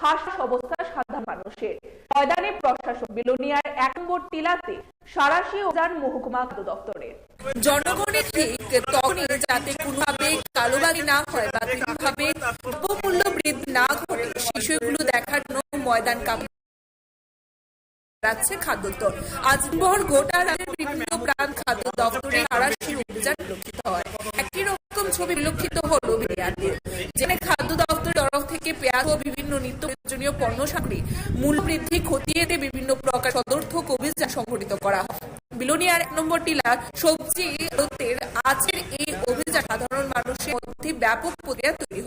হাস্য অবস্থা সাধারণ মানুষের। ময়দানে প্রশাসন। বিলোনিয়ার এক নম্বর টিলাতে সাঁড়াশি অভিযান মহকুমা খাদ্য দপ্তরের। জনগণের ঠিক তখনই যাতে কোনোভাবে কালোবাজারি না হয় বা বিভিন্নভাবে দ্রব্যমূল্য বৃদ্ধি না ঘটে, সেই বিষয়গুলো দেখার জন্য ময়দান কাঁপিয়ে যাচ্ছে খাদ্য দপ্তর। আজ দিনভর গোটা রাজ্যের বিভিন্ন প্রান্ত খাদ্য দপ্তরের সাঁড়াশি অভিযান পরিলক্ষিত হয়। একই রকম ছবি পরিলক্ষিত হলো বিলোনিয়াতে, যেখানে খাদ্য দপ্তরের তরফ থেকে পেঁয়াজ ও বিভিন্ন নিত্য প্রয়োজনীয় পণ্য সামগ্রী মূল্য বৃদ্ধি খতিয়ে দেখতে বিভিন্ন প্রকার সদর্থক অভিযান সংঘটিত করা হয়। বিলোনিয়ার এক নম্বর টিলার সবজি আড়তের আজকের এই অভিযান সাধারণ মানুষের মধ্যে ব্যাপক প্রতিক্রিয়া তৈরি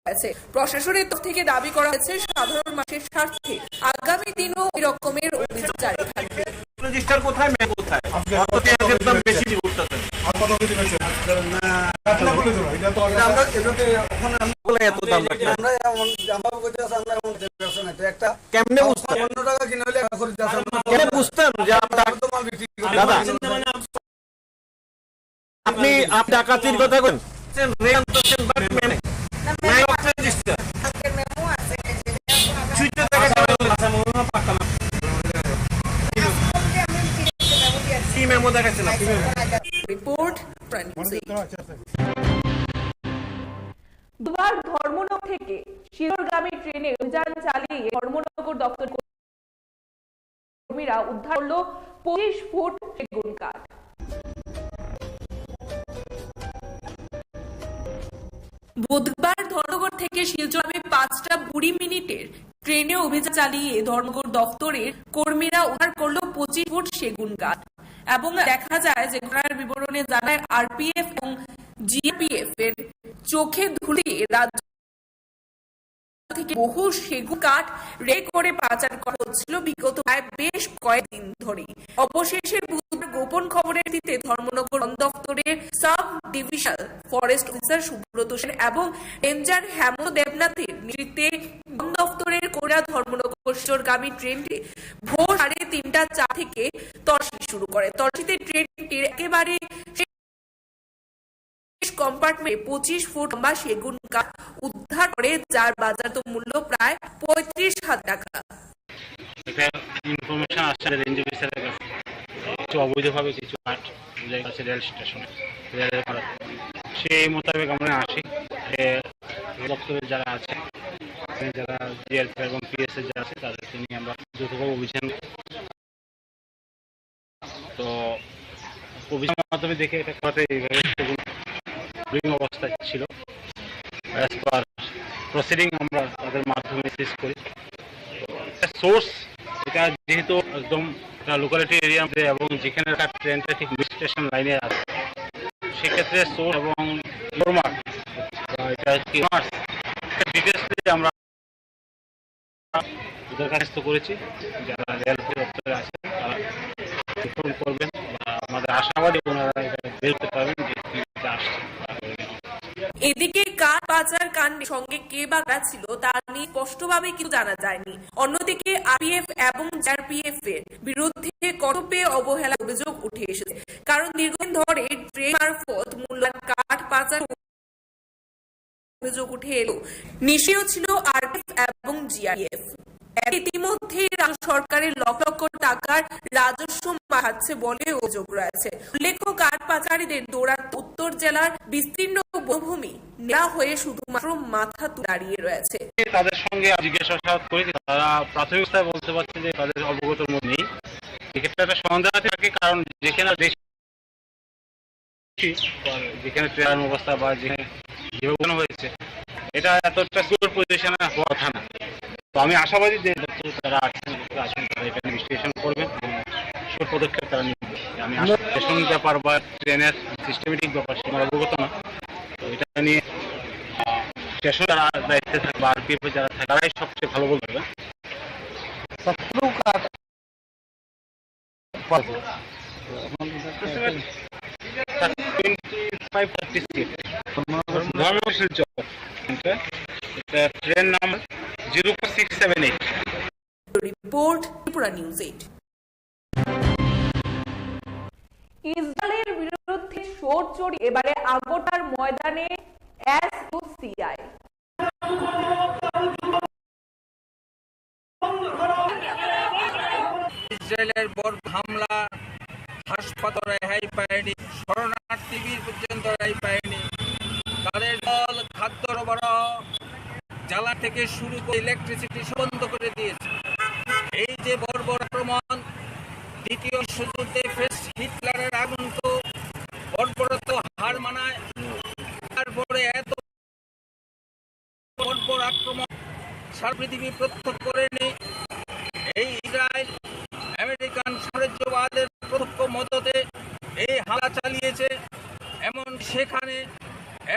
হয়েছে। প্রশাসনের তরফ থেকে দাবি করা হয়েছে সাধারণ মানুষের স্বার্থে আগামী দিনও এই রকমের অভিযান জারি থাকবে। রেজিস্টার কোথায়, মেমো কোথায়? অত পেঁয়াজের দাম বেশি করতেছেন। আর কত কেজি বেচছেন? না। কাতলা বলে দেবো, এটা তো আগে এটা আমরা, এটা তো এখন আমরা বলে এত দাম রাখলেন। আমরা এমন, আমরা বলতে চাচ্ছি, আমরা এমন ব্যবসা নাই। তো একটা কেমনে বুঝতেন? পনেরো টাকা কিনে হলে এখন খরিদ আছে। কেমনে বুঝতেন যে আপনার তো মাল বিক্রি করে দাদা, মানে আপনি, আপনি ডাকাতির কথা কইন? রেট আনতেছেন, বাট মেনে। নাই অফ রেজিস্টার। সুইচে দেখা যাবে না। কি মেমো দেখাচ্ছেন আপনি? Report, prime news eight. বুধবার ধর্মনগর থেকে শিলচরগামী ট্রেনে অভিযান চালিয়ে ধর্মনগর দপ্তর কর্মীরা উদ্ধার করলো পঁচিশ ফুট সেগুন কাঠ। বুধবার ধর্মনগর থেকে শিলচর পাঁচটা কুড়ি মিনিটের ট্রেনে অভিযান চালিয়ে ধর্মনগর দপ্তরের কর্মীরা উদ্ধার করলো পঁচিশ ফুট সেগুন কাঠ এবং দেখা যায় যে ঘটনার বিবরণে জানায় আরপিএফ এবং জিপিএফ এর চোখে ধুলি রাজ্য থেকে বহু সেগুন কাঠ রেল করে পাচার করা হচ্ছিল বিগত প্রায় বেশ কয়েকদিন ধরেই। অবশেষে বুধবার গোপন খবরের ভিত্তিতে ধর্মনগর বন দপ্তরের sub divisional forest officer Subrata Sen এবং রেঞ্জার হেমন্ত দেবনাথের নেতৃত্বে বন দপ্তরের কর্মীরা ধর্মনগর শিলচরগামী ট্রেনটি ভোর সাড়ে তিনটা চা থেকে তল্লাশি শুরু করে। তল্লাশিতে ট্রেনটির একেবারে কম্পার্টমেন্টে পঁচিশ ফুট লম্বা সেগুন কাঠ উদ্ধার করে, যার বাজারজাত মূল্য প্রায় পঁয়ত্রিশ হাজার টাকা। এটা ইনফরমেশন আসছে রেঞ্জ অফিসারের কাছে, কিছু অবৈধভাবে কিছু কাঠ বোঝাই আছে রেল স্টেশনে, রেলের মারফত। সেই মোতাবেক আমরা আসি, এ, দপ্তরের যারা আছে, যারা জিএলপি এবং পিএসএ যারা আছে, তাদেরকে নিয়ে আমরা যৌথভাবে অভিযান তো অফিসের মাধ্যমে দেখে এটা করাতে এইভাবে সেগুন ব্রিং অবস্থায় ছিল। অ্যাজ পার প্রসিডিং আমরা তাদের মাধ্যমে সিজ করি। তো একটা সোর্স, এই এটা যেহেতু একদম একটা লোকালিটি এরিয়ার মধ্যে এবং যেখানে একটা ট্রেনটা ঠিক স্টেশন লাইনে আছে, সেক্ষেত্রে সোর্স এবং ফরমার বা এটা কি ডিটেলসলি আমরা ওদের কাছে তো করেছি, যারা রেল দপ্তরে আছেন তারা ইনফর্ম করবেন বা আমাদের আশাবাদী ওনারা এটা বের করতে পারবেন যে কি আসছে। এদিকে কার পাচার কাণ্ডের সঙ্গে কে বা কারা ছিল তা নিয়ে স্পষ্টভাবে কিছু জানা যায়নি। অন্যদিকে আরপিএফ এবং জিআরপিএফ এর বিরুদ্ধে কঠোর অবহেলার অভিযোগ উঠে এসেছে, কারণ দীর্ঘদিন ধরে ট্রেন মারফত মূল্যবান কাঠ পাচার অভিযোগ উঠে এলো। নিষ্ক্রিয় ছিল আরপিএফ এবং জিআরপিএফ। ইতিমধ্যেই রাজ্য সরকারের লক্ষ লক্ষ টাকার রাজস্ব মার খাচ্ছে বলে অভিযোগ রয়েছে। উল্লেখ্য, কাঠ পাচারীদের দৌরাত্ম্যে উত্তর জেলার বিস্তীর্ণ বনভূমি নেড়া হয়ে শুধুমাত্র মাথা তুলে দাঁড়িয়ে রয়েছে। তাদের সঙ্গে জিজ্ঞাসাবাদ করেছি, তারা প্রাথমিক অবস্থায় বলতে পারছেন যে তাদের অবগতর মধ্যে নেই। এক্ষেত্রে একটা সন্দেহ থাকে, কারণ যেখানে দেখি, যেখানে ট্রেন অবস্থা বা যেখানে যেভাবে ঘটনা হয়েছে, এটা এতটা সিকিউর পজিশনে হওয়ার কথা না। তো আমি আশাবাদী যে দপ্তরে তারা আছেন, আছেন, তারা এটা ইনভেস্টিগেশন করবেন এবং সব পদক্ষেপ তারা নেবেন। আমি আশা, স্টেশন ব্যাপার বা ট্রেনের সিস্টেমেটিক ব্যাপার সে আমার অবগত না। তো এটা নিয়ে স্টেশন যারা দায়িত্বে থাকে বা আরপিএফ যারা থাকে, তারাই সবচেয়ে ভালো বলতে পারবেন। Twenty five thirty seat. ধর্মশীল চক। এটা train number zero four six seven eight. Report, Tripura news eight. ইসরায়েলের বিরুদ্ধে সোচ্চার, এবারে আগরতলার ময়দানে এসইউসিআই। ইসরায়েলের বর্বর হামলা, হাসপাতাল রেহাই পায়নি, শরণার্থী শিবির পর্যন্ত রেহাই পায়নি। তাদের জল, খাদ্য সরবরাহ, জ্বালা থেকে শুরু করে ইলেকট্রিসিটি বন্ধ করে দিয়েছে। এই যে বর্বর আক্রমণ, দ্বিতীয় বিশ্বযুদ্ধে ফ্যাসিস্ট হিটলারের আগমন তো বর্বরত্ব হার মানায়। তারপরে এত বর্বর আক্রমণ সারা পৃথিবী প্রত্যক্ষ করেনি। এই ইসরায়েল আমেরিকান সাম্রাজ্যবাদের প্রত্যক্ষ মদতে এই হামলা চালিয়েছে। এমন সেখানে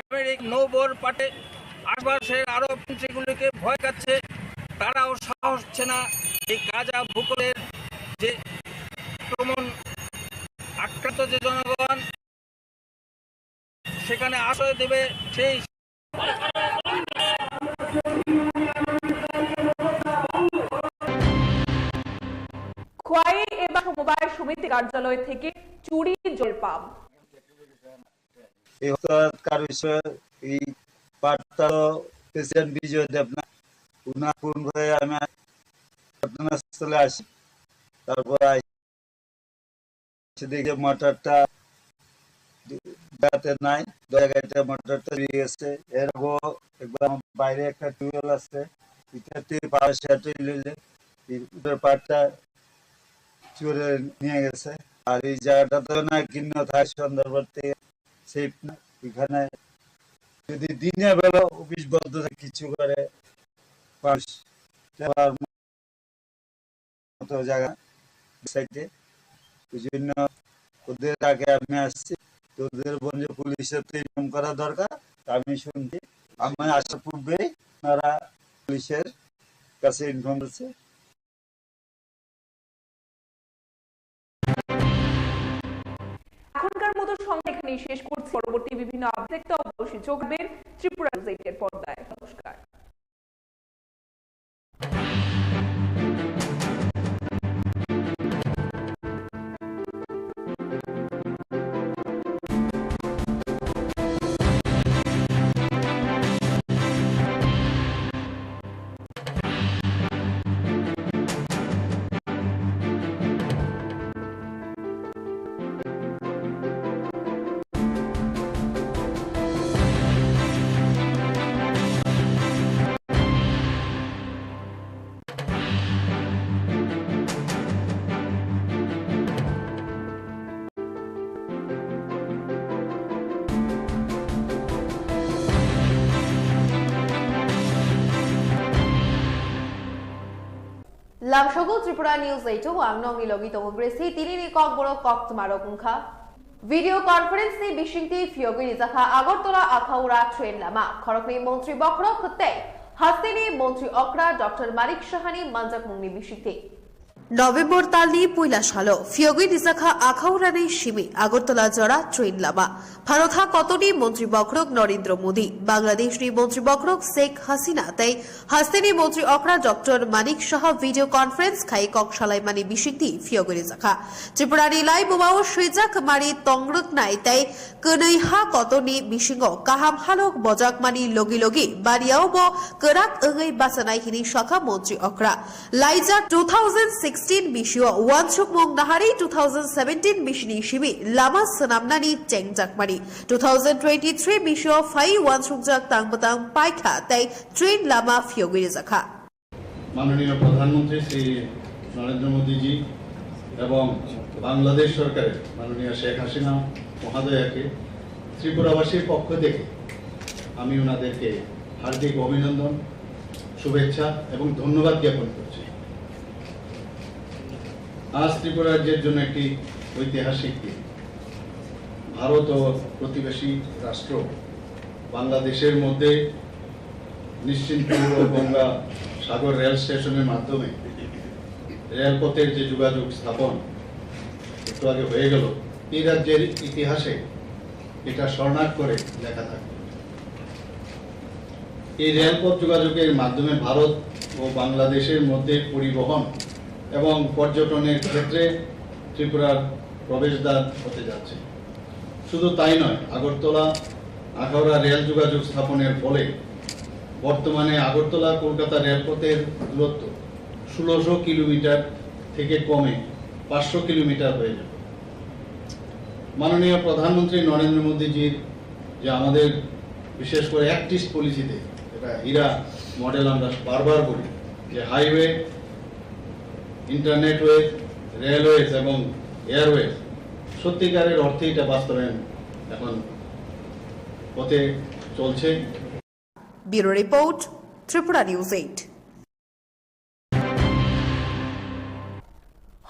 আমেরিকান নৌবহর পাঠায়, আশপাশের আরব কান্ট্রিগুলিকে ভয় খাচ্ছে, তারাও সাহস হচ্ছে না এই গাজা ভূখণ্ডের যে আক্রমণ, আক্রান্ত যে জনগণ সেখানে আশ্রয় দেবে সেই খোয়াই এবার সমবায় সমিতি কার্যালয় থেকে চুরি জল পাম্প। এই হত্যাকারী বিষয়ে এই পাঠটা প্রেসিডেন্ট বিজয় দেবনাথ, উনার ফোন করে আমি ঘটনাস্থলে আসি। তারপর আসি দেখি মোটরটা যাতে নাই, দয়া গাড়িটা মোটরটা চুরি গেছে। এর আগেও একবার আমার বাইরে একটা টিউবওয়েল আছে, এটাতে পাওয়ার শেড লইলে ওটার পার্টটা চুরে নিয়ে গেছে। আর এই জায়গাটা তো না কিন্ন থাকে, সুন্দরবন থেকে সেফ না। এখানে যদি দিনে বেলা অফিস বন্ধ থাকে, কিছু করে মানুষ যাওয়ার মতো জায়গা সাইডে। ওই জন্য ওদের আগে আমি আসছি, তো ওদের বলছে পুলিশের তো ইনফর্ম করা দরকার। তা আমি শুনছি, আমি আসার পূর্বেই তারা পুলিশের কাছে ইনফর্ম করছে। এখনকার মতো সংবাদ এখানেই শেষ করছি। পরবর্তী বিভিন্ন আপডেট দেখতে অবশ্যই চোখ রাখবেন ত্রিপুরা নিউজ এইটের পর্দায়। নমস্কার। Lamsogo Tripura News eight o ang nokni logi tongo Gracie, tinini kokborok koktwmarok wngkha. Video conference ni bisingtwi phiyogwi rijakha Agartala Akhaura train lama, khoroknwi montri bokhorok tei hasteni montri okra Doctor Manik Sahani manjakmungni bisingtwi. November talni puila salo phiyogwi rijakha Akhaurani simi Agartala jora train lama. Bharot ha kotoni montri bokhorok Narendra Modi, Bangladeshni montri bokhorok Sheikh Hasina tei hasteni montri okra Doctor Manik Saha video conference khai kok salaimani bisingtwi phiyogwi rijakha. Tripurani lai bumao swijak mari tongrwknai tei kwnwi ha kotoni bisingo kaham halok bojakmani logi logi bariao bo kwrak wngwi bachanai hini sakha montri okra. Laijak two thousand sixteen bisio wansukmung naharwi two thousand seventeen bisini simi lama swnamnani chengjakmani two thousand twenty-three bisio phai wansukjak tang bwtang paikha tei train lama phiyogwi rijakha. মাননীয় প্রধানমন্ত্রী শ্রী নরেন্দ্র মোদীজি এবং বাংলাদেশ সরকারের মাননীয় শেখ হাসিনা মহোদয়াকে ত্রিপুরাবাসীর পক্ষ থেকে আমি ওনাদেরকে হার্দিক অভিনন্দন, শুভেচ্ছা এবং ধন্যবাদ জ্ঞাপন করছি। আজ ত্রিপুরা রাজ্যের জন্য একটি ঐতিহাসিক দিন। ভারত ও প্রতিবেশী রাষ্ট্র বাংলাদেশের মধ্যে নিশ্চিন্তপুর ও গঙ্গা সাগর রেল স্টেশনের মাধ্যমে রেলপথের যে যোগাযোগ স্থাপন একটু আগে হয়ে গেল, এই রাজ্যের ইতিহাসে এটা স্বর্ণাক্ষরে লেখা থাকবে। এই রেলপথ যোগাযোগের মাধ্যমে ভারত ও বাংলাদেশের মধ্যে পরিবহন এবং পর্যটনের ক্ষেত্রে ত্রিপুরার প্রবেশদ্বার হতে যাচ্ছে। শুধু তাই নয়, আগরতলা আখাউড়া রেল যোগাযোগ স্থাপনের ফলে বর্তমানে আগরতলা কলকাতা রেলপথের দূরত্ব ষোলোশো কিলোমিটার থেকে কমে পাঁচশো কিলোমিটার হয়ে যাবে। মাননীয় প্রধানমন্ত্রী নরেন্দ্র মোদীজির যে আমাদের বিশেষ করে অ্যাক্ট ইস্ট পলিসিতে, এটা হীরা মডেল আমরা বারবার বলি, যে হাইওয়ে, ইন্টারনেটওয়ে, রেলওয়েজ এবং এয়ারওয়েজ সত্যিকারের অর্থে এটা বাস্তবায়ন এখন পথে চলছে। Bureau report, Tripura News eight.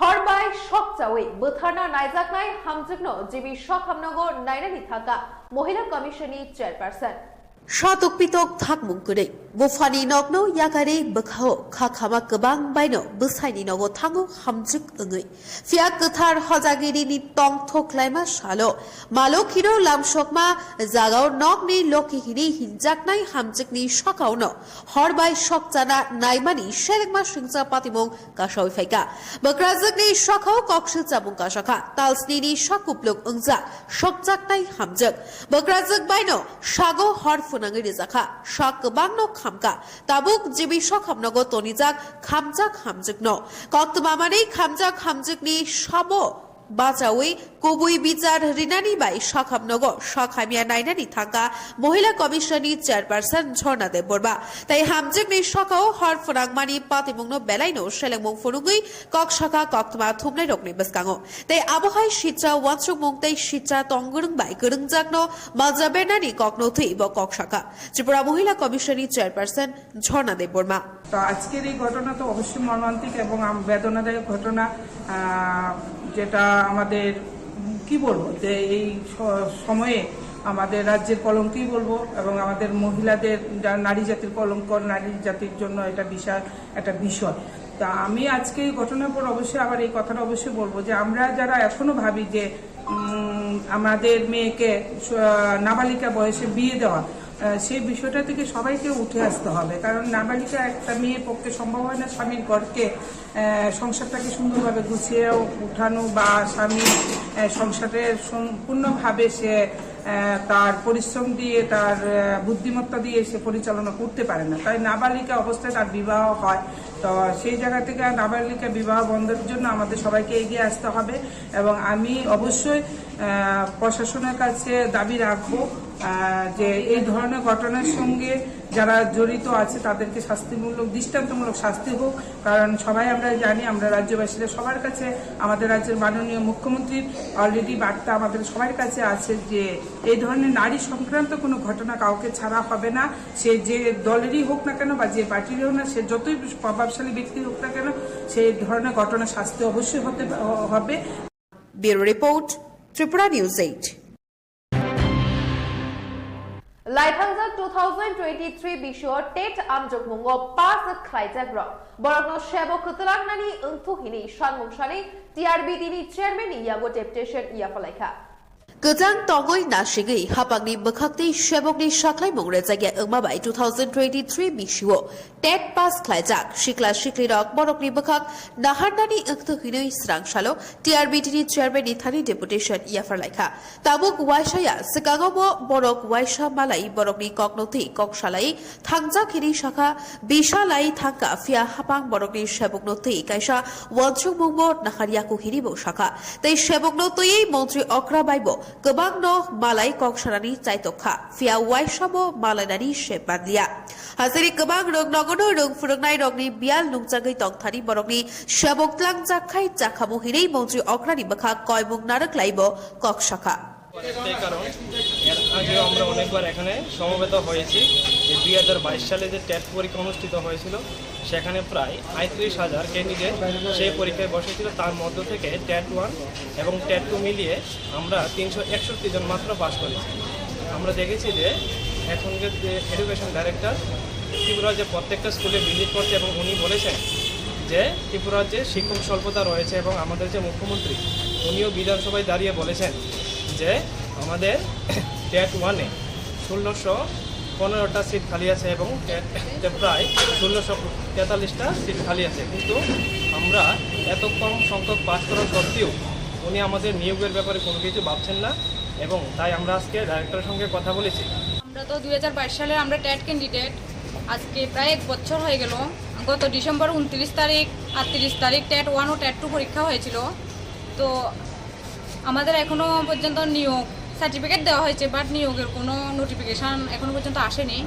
Hor bai sok chawi bwtharna naijaknai hamjwkno G B Sokhamnogo nainani thangkha Mohila Commission ni chairperson. Satok pitok thakmung kwrwi. Buphani nokno yakarwi bwkhao kha khama kwbang baino bwsaini nogo thango hamjwk wngwi. Phiya kwthar hojagirini tongthok laima salo Malokhino lamsokma jagao nokni lokhi hini hinjaknai hamjwkni sakaono hor bai sok chana naimani selengma singcha patimung kasawi phaikha. Bwkrajwkni sakao koksil chamung kasakha. Talsnini sakupluk wngja sokjaknai hamjwk. Bwkrajwk baino sago hor phwnangwi rijakha. Sak kwbangno khamkha. Tabuk G B Sokhamnogo tonijak khamjak hamjwkno. Koktwma manwi khamjak hamjwkni sabo bachawi kubui bichar rinani bai Sokhamnogo sak hamya nainani thangkha Mohila Commission ni chairperson Jhorna Debbarma. Tei hamjwkni sakao hor phwnangmani patimungno belaino selengmung phunugwi kok sakha koktwma thumnairokni bwskango. Tei abohai sitra wansukmung tei sitra tongwrwng bai kwrwngjakno malja bernani kokno thwi bo kok sakha. Tripura Mohila Commission ni chairperson Jhorna Debbarma. তো আজকের এই ঘটনা তো অবশ্যই মর্মান্তিক এবং আম-, বেদনাদায়ক ঘটনা, আহ, যেটা আমাদের, উম, কি বলবো, যে এই স-, সময়ে আমাদের রাজ্যের কলঙ্কই বলবো এবং আমাদের মহিলাদের, যা-, নারী জাতির কলঙ্ক, নারী জাতির জন্য এটা বিশাল একটা বিষয়। তা আমি আজকে এই ঘটনার পর অবশ্যই আবার এই কথাটা অবশ্যই বলবো যে আমরা যারা এখনো ভাবি যে উম, আমাদের মেয়েকে স-, নাবালিকা বয়সে বিয়ে দেওয়া, আহ, সেই বিষয়টা থেকে সবাইকে উঠে আসতে হবে। কারণ নাবালিকা একটা মেয়ের পক্ষে সম্ভব হয় না স্বামীর ঘরকে, আহ, সংসারটাকে সুন্দরভাবে গুছিয়ে উঠানো বা স্বামী, আহ, সংসারের সম্পূর্ণভাবে সে, আহ, তার পরিশ্রম দিয়ে, তার, আহ, বুদ্ধিমত্তা দিয়ে সে পরিচালনা করতে পারে না। তাই নাবালিকা অবস্থায় তার বিবাহ হয়। তো সেই জায়গা থেকে নাবালিকা বিবাহ বন্ধের জন্য আমাদের সবাইকে এগিয়ে আসতে হবে। এবং আমি অবশ্যই, আহ, প্রশাসনের কাছে দাবি রাখবো, আহ, যে এই ধরনের ঘটনার সঙ্গে যারা জড়িত আছে তাদেরকে শাস্তিমূলক, দৃষ্টান্তমূলক শাস্তি হোক। কারণ সবাই আমরা জানি, আমরা রাজ্যবাসীরা সবার কাছে, আমাদের রাজ্যের মাননীয় মুখ্যমন্ত্রীর already বার্তা আমাদের সবার কাছে আছে যে এই ধরনের নারী সংক্রান্ত কোনো ঘটনা কাউকে ছাড়া হবে না। সে যে দলেরই হোক না কেন বা যে পার্টিরই হোক না, সে যতই প্রভাবশালী ব্যক্তি হোক না কেন, সেই ধরনের ঘটনা শাস্তি অবশ্যই হতে হবে। Bureau report, Tripura News eight. Laithangjak two thousand twenty-three bisio TET amjokmungo pass khlaijak rok. Borokno sebo kwtwlangnani wngthu hini sanmung sani T R B T ni chairman ni yago deputation yapalaikha. Kwchang tongwi nasigwi hapangni bwkhaktwi sebokni saklaimung rwjakya wngma bai two thousand twenty-three bisio TET pass khlaijak sikla siklirok borokni bwkhak naharnani wngthu hinwi swrang salo T R B T ni chairman ni thani deputation yapharlaikha. Tabuk waisaya swkango bo borok waisa malai borokni kokno twi kok salai thangjak hinwi sakha, bisa lai thangkha, phiya hapang borokni sebokno twi kaisa wansukmungbo naharyaku hinwibo sakha. Tei sebokno twiwi montri okra baibo kwbangno malai kok sanani chaitokha, phiya waisabo malainani se manliya. Hasiri kwbang rok nogono rwng phwrwngnairokni biyal nungjagwi tongthani borokni sebok tlangjak khai chakhamu hinwi montri okrani bwkha koimung narwk laibo kok sakha. একটাই কারণ, এর আগেও আমরা অনেকবার এখানে সমবেত হয়েছি যে দুই হাজার বাইশ সালে যে টেট পরীক্ষা অনুষ্ঠিত হয়েছিল, সেখানে প্রায় পঁয়ত্রিশ হাজার ক্যান্ডিডেট সেই পরীক্ষায় বসেছিল। তার মধ্য থেকে টেট ওয়ান এবং টেট টু মিলিয়ে আমরা তিনশো একষট্টি জন মাত্র পাস করেছি। আমরা দেখেছি যে এখনকার যে এডুকেশন ডাইরেক্টর ত্রিপুরার যে প্রত্যেকটা স্কুলে ভিজিট করছে এবং উনি বলেছেন যে ত্রিপুরার যে শিক্ষক স্বল্পতা রয়েছে এবং আমাদের যে মুখ্যমন্ত্রী উনিও বিধানসভায় দাঁড়িয়ে বলেছেন যে আমাদের টেট ওয়ানে ষোলোশো পনেরোটা সিট খালি আছে এবং টেটে প্রায় ষোলোশো তেতাল্লিশটা সিট খালি আছে, কিন্তু আমরা এত কম সংখ্যক পাস করা সত্ত্বেও উনি আমাদের নিয়োগের ব্যাপারে কোনো কিছু ভাবছেন না এবং তাই আমরা আজকে ডাইরেক্টরের সঙ্গে কথা বলেছি। আমরা তো দুই হাজার বাইশ সালের আমরা টেট ক্যান্ডিডেট, আজকে প্রায় এক বছর হয়ে গেল। গত ডিসেম্বর ঊনত্রিশ তারিখ, আটত্রিশ তারিখ টেট ওয়ান ও টেট টু পরীক্ষা হয়েছিল। তো আমাদের এখনো পর্যন্ত নিয়োগ সার্টিফিকেট দেওয়া হয়েছে, বাট নিয়োগের কোনো নোটিফিকেশন এখনো পর্যন্ত আসেনি।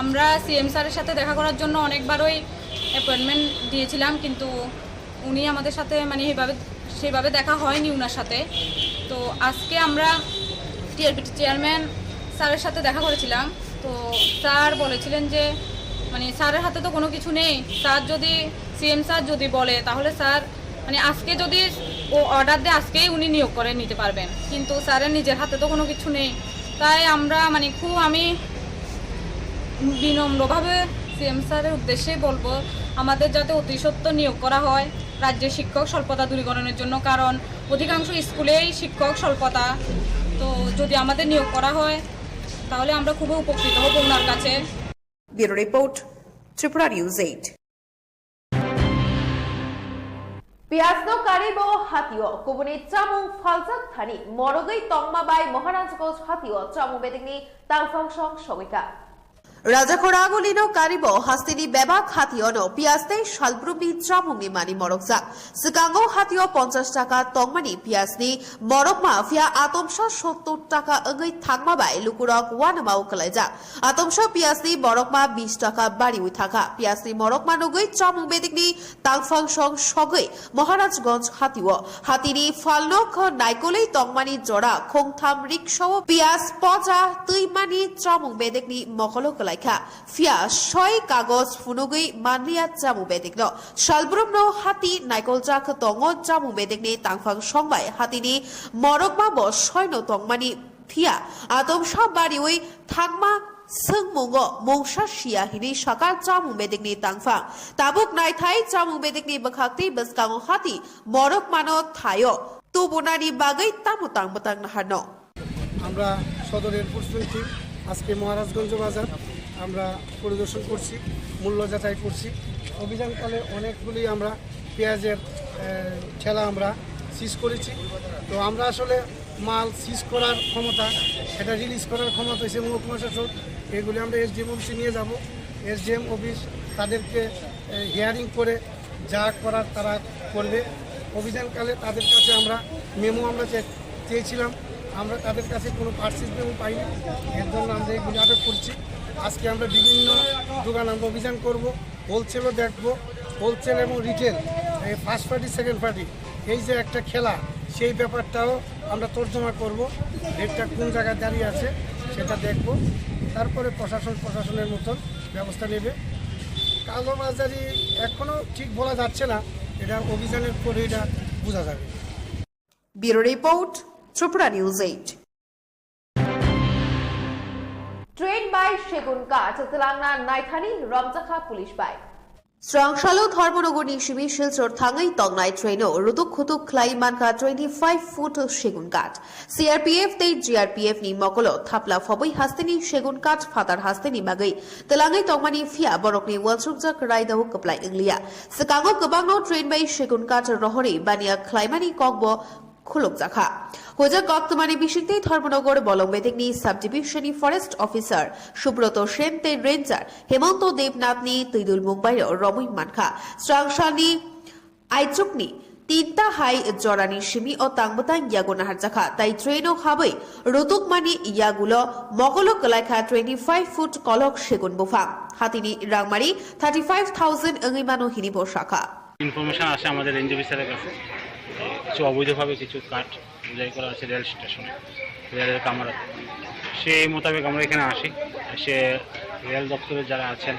আমরা সিএম স্যারের সাথে দেখা করার জন্য অনেকবারই অ্যাপয়েন্টমেন্ট দিয়েছিলাম, কিন্তু উনি আমাদের সাথে মানে এইভাবে, সেইভাবে দেখা হয়নি ওনার সাথে। তো আজকে আমরা টিআরবিটি চেয়ারম্যান স্যারের সাথে দেখা করেছিলাম। তো স্যার বলেছিলেন যে মানে স্যারের হাতে তো কোনো কিছু নেই, স্যার যদি, সিএম স্যার যদি বলে তাহলে স্যার মানে আজকে যদি ও অর্ডার দেয়, আজকেই উনি নিয়োগ করে নিতে পারবেন, কিন্তু স্যারের নিজের হাতে তো কোনো কিছু নেই। তাই আমরা মানে খুব, আমি বিনম্রভাবে সিএম স্যারের উদ্দেশ্যেই বলবো, আমাদের যাতে অতি সত্বর নিয়োগ করা হয় রাজ্যে শিক্ষক স্বল্পতা দূরীকরণের জন্য, কারণ অধিকাংশ স্কুলেই শিক্ষক স্বল্পতা। তো যদি আমাদের নিয়োগ করা হয়, তাহলে আমরা খুবই উপকৃত হব ওনার কাছে। Bureau report, Tripura News eight. Piyasno karibo hatio kubuni chamung phaljak thani morogwi tongma bai Maharajganj hatio chamung bedekni tangphang song sogwikha. Rajakhor agulino karibo hasteni bebak hationo piyas tei salbrumni chamungni mani morokjak. Swkango hatio ponchash taka tongmani piyasni morokma phiya atomsa sottor taka wngwi thangma bai lukurok uanamao kwlaijak. Atomsa piyasni morokma bish taka bariwi thangkha. Piyasni morokma nugwi chamung bedekni tangphang song sogwi Maharajganj hatio. Hatini phalno kho naikolwi tongmani jora khongtham riksao piyas poja twimani chamung bedekni mokolo kwlaikha. Phiya soi kagoj phunugwi manliya chamung bedekno. Salbrumno hati naikoljak tongo chamung bedekni tangphang songbai hatini morokma bo soino tongmani phiya atomsa bariwi thangma swngmungo mungsa siya hinwi sakha chamung bedekni tangphang. Tabuk naithai chamung bedekni bwkhaktwi bwskango hati morokmano thaio tubunani bagwi tamo tang bwtang naharno. আমরা সদর air force team আজকে মহারাজগঞ্জ বাজার আমরা পরিদর্শন করছি, মূল্য যাচাই করছি। অভিযানকালে অনেকগুলি আমরা পেঁয়াজের, আহ, ঠেলা আমরা সিজ করেছি। তো আমরা আসলে মাল সিজ করার ক্ষমতা, এটা রিলিজ করার ক্ষমতা হচ্ছে মহকুমা শাসক। এগুলি আমরা এসডিএম অফিসে নিয়ে যাব। এসডিএম অফিস তাদেরকে, আহ, হিয়ারিং করে যা করার তারা করবে। অভিযানকালে তাদের কাছে আমরা মেমো আমরা চে-, চেয়েছিলাম, আমরা তাদের কাছে কোনো পার্সেস মেমো পাইনি, এর জন্য আমরা এগুলি আটক করছি। আজকে আমরা বিভিন্ন দোকান আমরা অভিযান করব, হোলসেলও দেখব, হোলসেল এবং রিটেল, এই ফার্স্ট পার্টি, সেকেন্ড পার্টি, এই যে একটা খেলা, সেই ব্যাপারটাও আমরা তর্জমা করব। রেটটা কোন জায়গায় দাঁড়িয়ে আছে সেটা দেখব, তারপরে প্রশাসন প্রশাসনের মতন ব্যবস্থা নেবে। কালোবাজারি এখনও ঠিক বলা যাচ্ছে না, এটা অভিযানের পরে এটা বোঝা যাবে। Bureau Report, Tripura News eight. Train by Segun Ghat, Telangana naithani Ramjakha Police by. Srangsalo Dharmanagarni simi Silchar thangwi tongnai traino rutuk khutuk khlai mankha twenty five foot Segun Ghat. C R P F tei G R P F ni mokolo thapla phobwi hasteni Segun Ghat phatar hasteni bagwi twlangwi tongmani phiya borokni uansukjak raidao kwplai wngliya. Swkango kwbangno train bai Segun Ghat rohorwi baniya khlaimani kokbo khulukjakha. Hojak koktwmani bisingtwi Dharmanagar Bolong Bedekni subdivision ni forest officer Subroto Sen tei ranger Hemanto Debnath ni twidul mungbairo romwi mankha. Srangsalni aichukni tinta hai jorani simi o tangbwtang yago naharjakha, tai train o habwi rutukmani yagulo mogolo kwlaikha twenty five foot kolok segun buphang. Hatini rangmari thirty five thousand wngwi mano hini bo sakha. Information আসে আমাদের রেঞ্জ অফিসারের কাছে, কিছু অবৈধভাবে কিছু কাঠ বোঝাই করা আছে রেল স্টেশনে, রেলের কামরাতে। সেই মোতাবেক আমরা এখানে আসি, এসে রেল দপ্তরের যারা আছেন,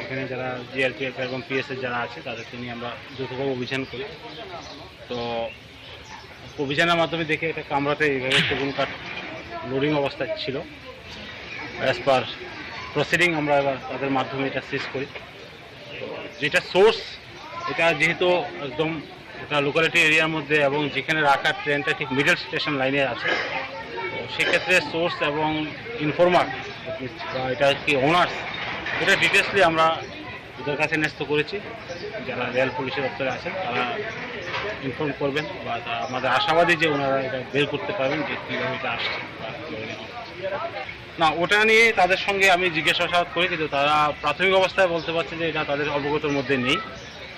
এখানে যারা জিআরপিএফ এবং পিএসএফ যারা আছে, তাদেরকে নিয়ে আমরা যৌথভাবে অভিযান করি। তো অভিযানের মাধ্যমে দেখি একটা কামরাতে এইভাবে সেগুন কাঠ লোডিং অবস্থায় ছিল। অ্যাজ পার প্রসিডিং আমরা এবার তাদের মাধ্যমে এটা সিজ করি। যেটা সোর্স, এটা যেহেতু একদম একটা লোকালিটি এরিয়ার মধ্যে এবং যেখানে রাখা ট্রেনটা ঠিক মিডল স্টেশন লাইনে আছে, তো সেক্ষেত্রে সোর্স এবং ইনফর্মার বা এটা কি ওনার্স, এটা ডিটেলসলি আমরা ওদের কাছে ন্যস্ত করেছি। যারা রেল পুলিশের দপ্তরে আছেন, তারা ইনফর্ম করবেন বা তা-, আমাদের আশাবাদী যে ওনারা এটা বের করতে পারবেন যে কীভাবে এটা আসছে বা কীভাবে নেওয়া হচ্ছে। না, ওটা নিয়ে তাদের সঙ্গে আমি জিজ্ঞাসাবাদ করি, কিন্তু তারা প্রাথমিক অবস্থায় বলতে পারছে যে এটা তাদের অবগতর মধ্যে নেই।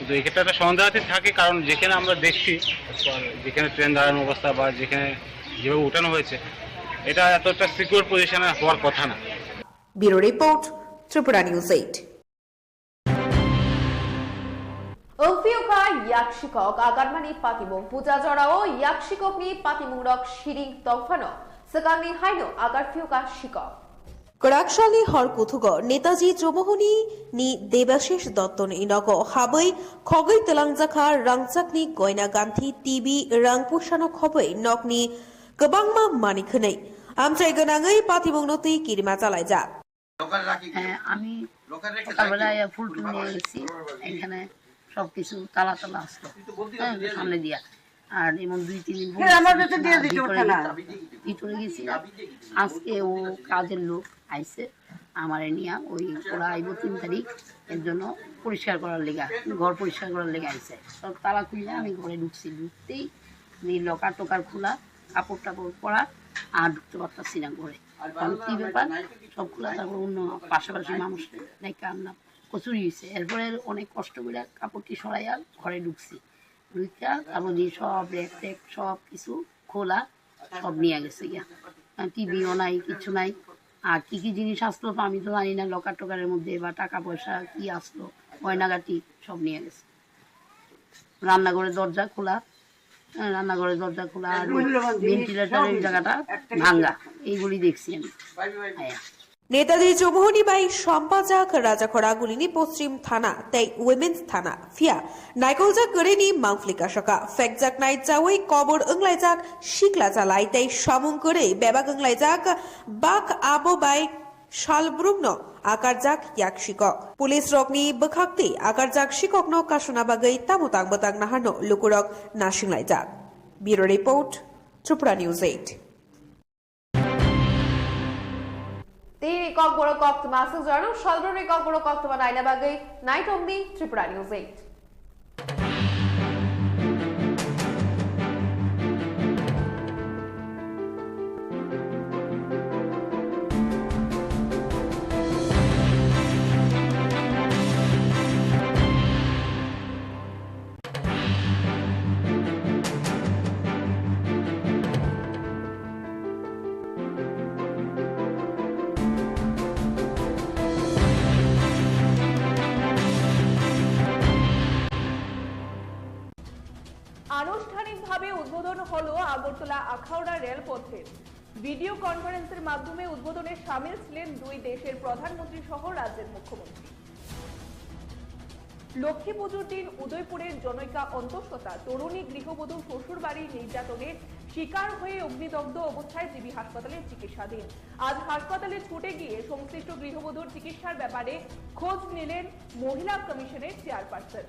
কিন্তু এক্ষেত্রে একটা সন্দেহাতীত থাকে, কারণ যেখানে আমরা দেখছি, যেখানে ট্রেন দাঁড়ানো অবস্থা বা যেখানে যেভাবে উঠানো হয়েছে, এটা এতটা সিকিউর পজিশনে হওয়ার কথা না। Bureau Report, Tripura News eight. Wngphiukha yaksikhok agarmani patimung. Puja jorao yaksikokni patimungrok siring tongphano swkangni haino agarphiukha sikhok. Kwraksalni hor kuthugo Netaji Chowmuhani ni Debashish Dotto ni nogo habwi khogwi twlangjakha rangchakni goina ganthi, T V, rang puisano khobwi nokni kwbangma manwi khwnwi amchai gwnangwi patimungno twi kirima chalaijak. হ্যাঁ, আমি সকালবেলায় ফুল টুল নিয়ে গেছি, এখানে সব কিছু তালা তালা আসলো, হ্যাঁ, সামনে দিয়া। আর এমন দুই তিন দিন হ্যাঁ, আমার কাছে দিয়ে দিতে ভিতরে পারছে না। গেছি, ভিতরে গেছি। আজকে ও কাজের লোক আইছে, আমার নিয়ে ওই ওরা আইবো তিন তারিখ, এর জন্য পরিষ্কার করার লেগা, ঘর পরিষ্কার করার লেগা আইছে। সব তালা খুলে আমি ঘরে ঢুকছি, ঢুকতেই এই লকার টকার খোলা, কাপড় টাপড় পরা, আর ঢুকতে পারতাছি না ঘরে। কারণ কি ব্যাপার, সব খোলা, তারপর অন্য পাশাপাশি মানুষ নাকি আনলাম, কচুরি হয়েছে। এরপরে অনেক কষ্ট করে কাপড়টি সরাইয়া ঘরে ঢুকছি, ঢুকিয়া তারপর দিয়ে সব র্যাক ট্যাক সব কিছু খোলা, সব নিয়ে গেছে গিয়া। টিভিও নাই, কিছু নাই। আর কি কি জিনিস আসলো তো আমি তো জানি না, লকার টকারের মধ্যে বা টাকা পয়সা কি আসলো, গয়নাগাটি সব নিয়ে গেছে। রান্নাঘরের দরজা খোলা, হ্যাঁ, রান্নাঘরের দরজা খোলা আর ভেন্টিলেটরের জায়গাটা ভাঙ্গা, এইগুলি দেখছি আমি। হ্যাঁ। Netaji Chowmuhani bai sompajak Rajakhora gulini Poschim Thana tei Women's Thana, phiya naikoljak kwrwini mangpli kasaka, phekjaknai chawi kobor wnglaijak sikla chalai tei samung kwrwi bebak wnglaijak bak abo bai Salbrumno akarjak yak sikok. Police rokni bwkhaktwi akarjak sikokno kasuna bagwi tamo tang bwtang naharno lukurok nasinglai jak. Bureau Report, Tripura News eight. Tini kokborok koktwma aswk jorano Salbrumni kokborok koktwma naina bagwi naitongdi Tripura News eight. Agartala আখাউড়া রেলপথের ভিডিও কনফারেন্সের মাধ্যমে উদ্বোধনে সামিল ছিলেন দুই দেশের প্রধানমন্ত্রী সহ রাজ্যের মুখ্যমন্ত্রী। লক্ষ্মী পুজোর দিন উদয়পুরের জনৈকা অন্তঃসত্ত্বা তরুণী গৃহবধূ শ্বশুরবাড়ির নির্যাতনের শিকার হয়ে অগ্নিদগ্ধ অবস্থায় জিবি হাসপাতালে চিকিৎসাধীন। আজ হাসপাতালে ছুটে গিয়ে সংশ্লিষ্ট গৃহবধূর চিকিৎসার ব্যাপারে খোঁজ নিলেন মহিলা কমিশনের চেয়ারপারসন।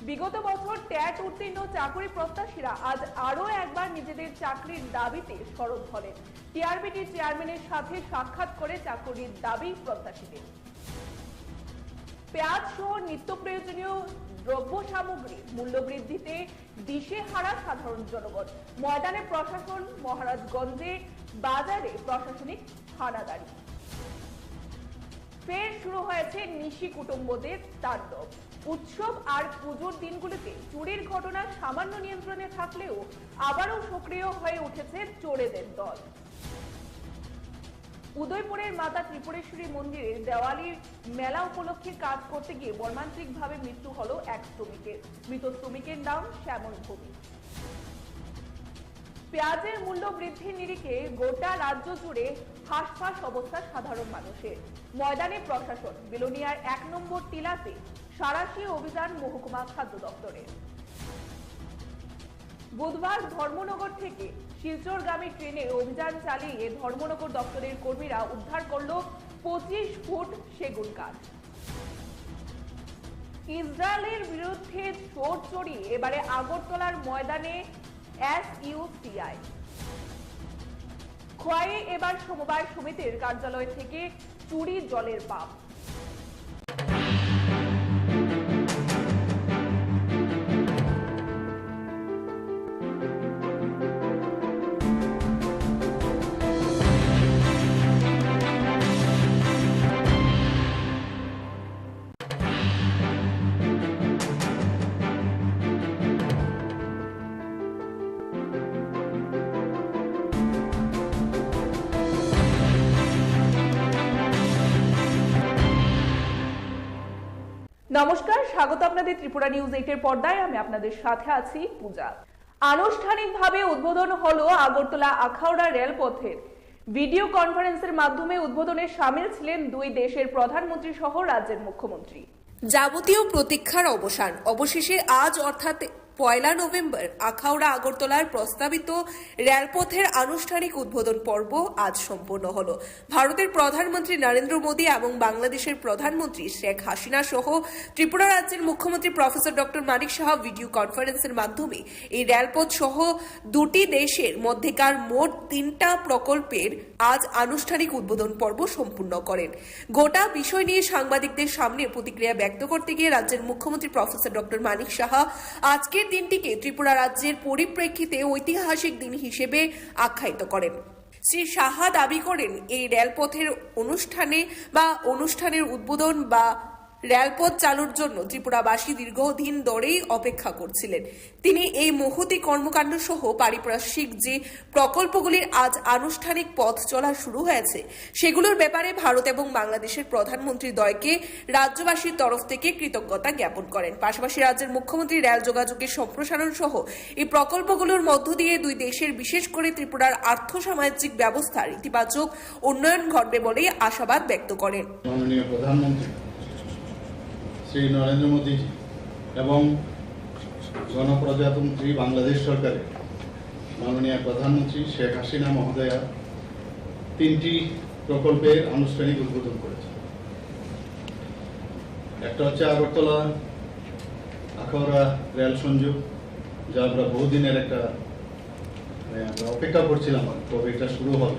বিগত বছর ট্যাট উত্তীর্ণ চাকরি প্রত্যাশীরা আজ আরও একবার নিজেদের চাকরির দাবিতে সরব হলেন। টিআরবিটি চেয়ারম্যানের সাথে সাক্ষাৎ করে চাকরির দাবি প্রত্যাশীদের। পেঁয়াজ সহ নিত্য প্রয়োজনীয় দ্রব্য সামগ্রীর মূল্যবৃদ্ধিতে দিশেহারা সাধারণ জনগণ। ময়দানে প্রশাসন, মহারাজগঞ্জে বাজারে প্রশাসনিক হানাদারি। ফের শুরু হয়েছে নিশি কুটুম্বদের তাণ্ডব। উৎসব আর পুজোর দিনগুলিতে চুরির ঘটনা সামান্য নিয়ন্ত্রণে থাকলেও আবারও সক্রিয় হয়ে উঠেছে চোরেদের দল। উদয়পুরের মাতা ত্রিপুরেশ্বরী মন্দিরের দেওয়ালির মেলা উপলক্ষে কাজ করতে গিয়ে মর্মান্তিকভাবে মৃত্যু হলো এক শ্রমিকের। মৃত শ্রমিকের নাম শ্যামল ভৌমিক। পেঁয়াজের মূল্য বৃদ্ধির নিরিখে গোটা রাজ্য জুড়ে হাঁসফাঁস অবস্থা সাধারণ মানুষের। ময়দানে প্রশাসন, বিলোনিয়ার এক নম্বর টিলাতে সাঁড়াশি অভিযান মহকুমা খাদ্য দপ্তরের। বুধবার ধর্মনগর থেকে শিলচরগামী ট্রেনে অভিযান চালিয়ে ধর্মনগর দপ্তরের কর্মীরা উদ্ধার করল পঁচিশ ফুট সেগুন কাঠ। ইসরায়েলের বিরুদ্ধে জোর চড়িয়ে এবারে আগরতলার ময়দানে এসইউসিআই। খোয়াইয়ে এবার সমবায় সমিতির কার্যালয় থেকে চুরি জলের পাম্প। নমস্কার, স্বাগত আপনাদের ত্রিপুরা নিউজ এইটের পর্দায়। আমি আপনাদের সাথে আছি পূজা। আনুষ্ঠানিকভাবে উদ্বোধন হলো আগরতলা আখাউড়া রেলপথের। ভিডিও কনফারেন্সের মাধ্যমে উদ্বোধনে সামিল ছিলেন দুই দেশের প্রধানমন্ত্রী সহ রাজ্যের মুখ্যমন্ত্রী। যাবতীয় প্রতীক্ষার অবসান। অবশেষে আজ অর্থাৎ পয়লা নভেম্বর আখাউড়া আগরতলার প্রস্তাবিত রেলপথের আনুষ্ঠানিক উদ্বোধন পর্ব আজ সম্পন্ন হলো। ভারতের প্রধানমন্ত্রী নরেন্দ্র মোদী এবং বাংলাদেশের প্রধানমন্ত্রী শেখ হাসিনা সহ ত্রিপুরা রাজ্যের মুখ্যমন্ত্রী প্রফেসর ডক্টর মানিক সাহা ভিডিও কনফারেন্সের মাধ্যমে এই রেলপথ সহ দুটি দেশের মধ্যেকার মোট তিনটা প্রকল্পের আজ আনুষ্ঠানিক উদ্বোধন পর্ব সম্পূর্ণ করেন। গোটা বিষয় নিয়ে সাংবাদিকদের সামনে প্রতিক্রিয়া ব্যক্ত করতে গিয়ে রাজ্যের মুখ্যমন্ত্রী প্রফেসর ডক্টর মানিক সাহা আজকের দিনটিকে ত্রিপুরা রাজ্যের পরিপ্রেক্ষিতে ঐতিহাসিক দিন হিসেবে আখ্যায়িত করেন। শ্রী সাহা দাবি করেন, এই রেলপথের অনুষ্ঠানে বা অনুষ্ঠানের উদ্বোধন বা রেলপথ চালুর জন্য ত্রিপুরাবাসী দীর্ঘদিন ধরেই অপেক্ষা করছিলেন। তিনি এই মহতী কর্মকাণ্ড সহ পারিপার্শ্বিক যে প্রকল্পগুলির আজ আনুষ্ঠানিক পথ চলা শুরু হয়েছে, সেগুলোর ব্যাপারে ভারত এবং বাংলাদেশের প্রধানমন্ত্রী দ্বয়কে রাজ্যবাসীর তরফ থেকে কৃতজ্ঞতা জ্ঞাপন করেন। পাশাপাশি রাজ্যের মুখ্যমন্ত্রী রেল যোগাযোগের সম্প্রসারণ সহ এই প্রকল্পগুলোর মধ্য দিয়ে দুই দেশের, বিশেষ করে ত্রিপুরার আর্থ সামাজিক ব্যবস্থার ইতিবাচক উন্নয়ন ঘটবে বলেই আশাবাদ ব্যক্ত করেন। মাননীয় প্রধানমন্ত্রী শ্রী নরেন্দ্র মোদীজি এবং গণপ্রজাতন্ত্রী বাংলাদেশ সরকারের মাননীয় প্রধানমন্ত্রী শেখ হাসিনা মহোদয়া তিনটি প্রকল্পের আনুষ্ঠানিক উদ্বোধন করেছেন। একটা হচ্ছে আগরতলা আখাউড়া রেল সংযোগ, যা আমরা বহুদিনের একটা, মানে, আমরা অপেক্ষা করছিলাম কবে এটা শুরু হবে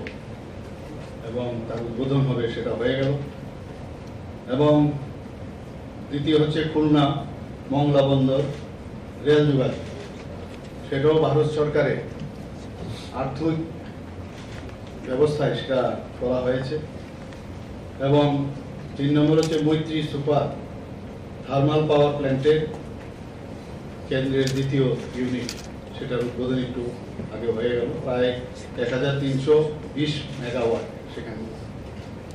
এবং তার উদ্বোধন হবে, সেটা হয়ে গেল। এবং দ্বিতীয় হচ্ছে খুলনা মংলা বন্দর রেল যোগাযোগ, সেটাও ভারত সরকারের আর্থিক ব্যবস্থায় সেটা করা হয়েছে। এবং তিন নম্বর হচ্ছে মৈত্রী সুপার থার্মাল পাওয়ার প্ল্যান্টের কেন্দ্রের দ্বিতীয় ইউনিট, সেটার উদ্বোধন একটু আগে হয়ে গেল। প্রায় এক হাজার তিনশো বিশ মেগাওয়াট সেখানে,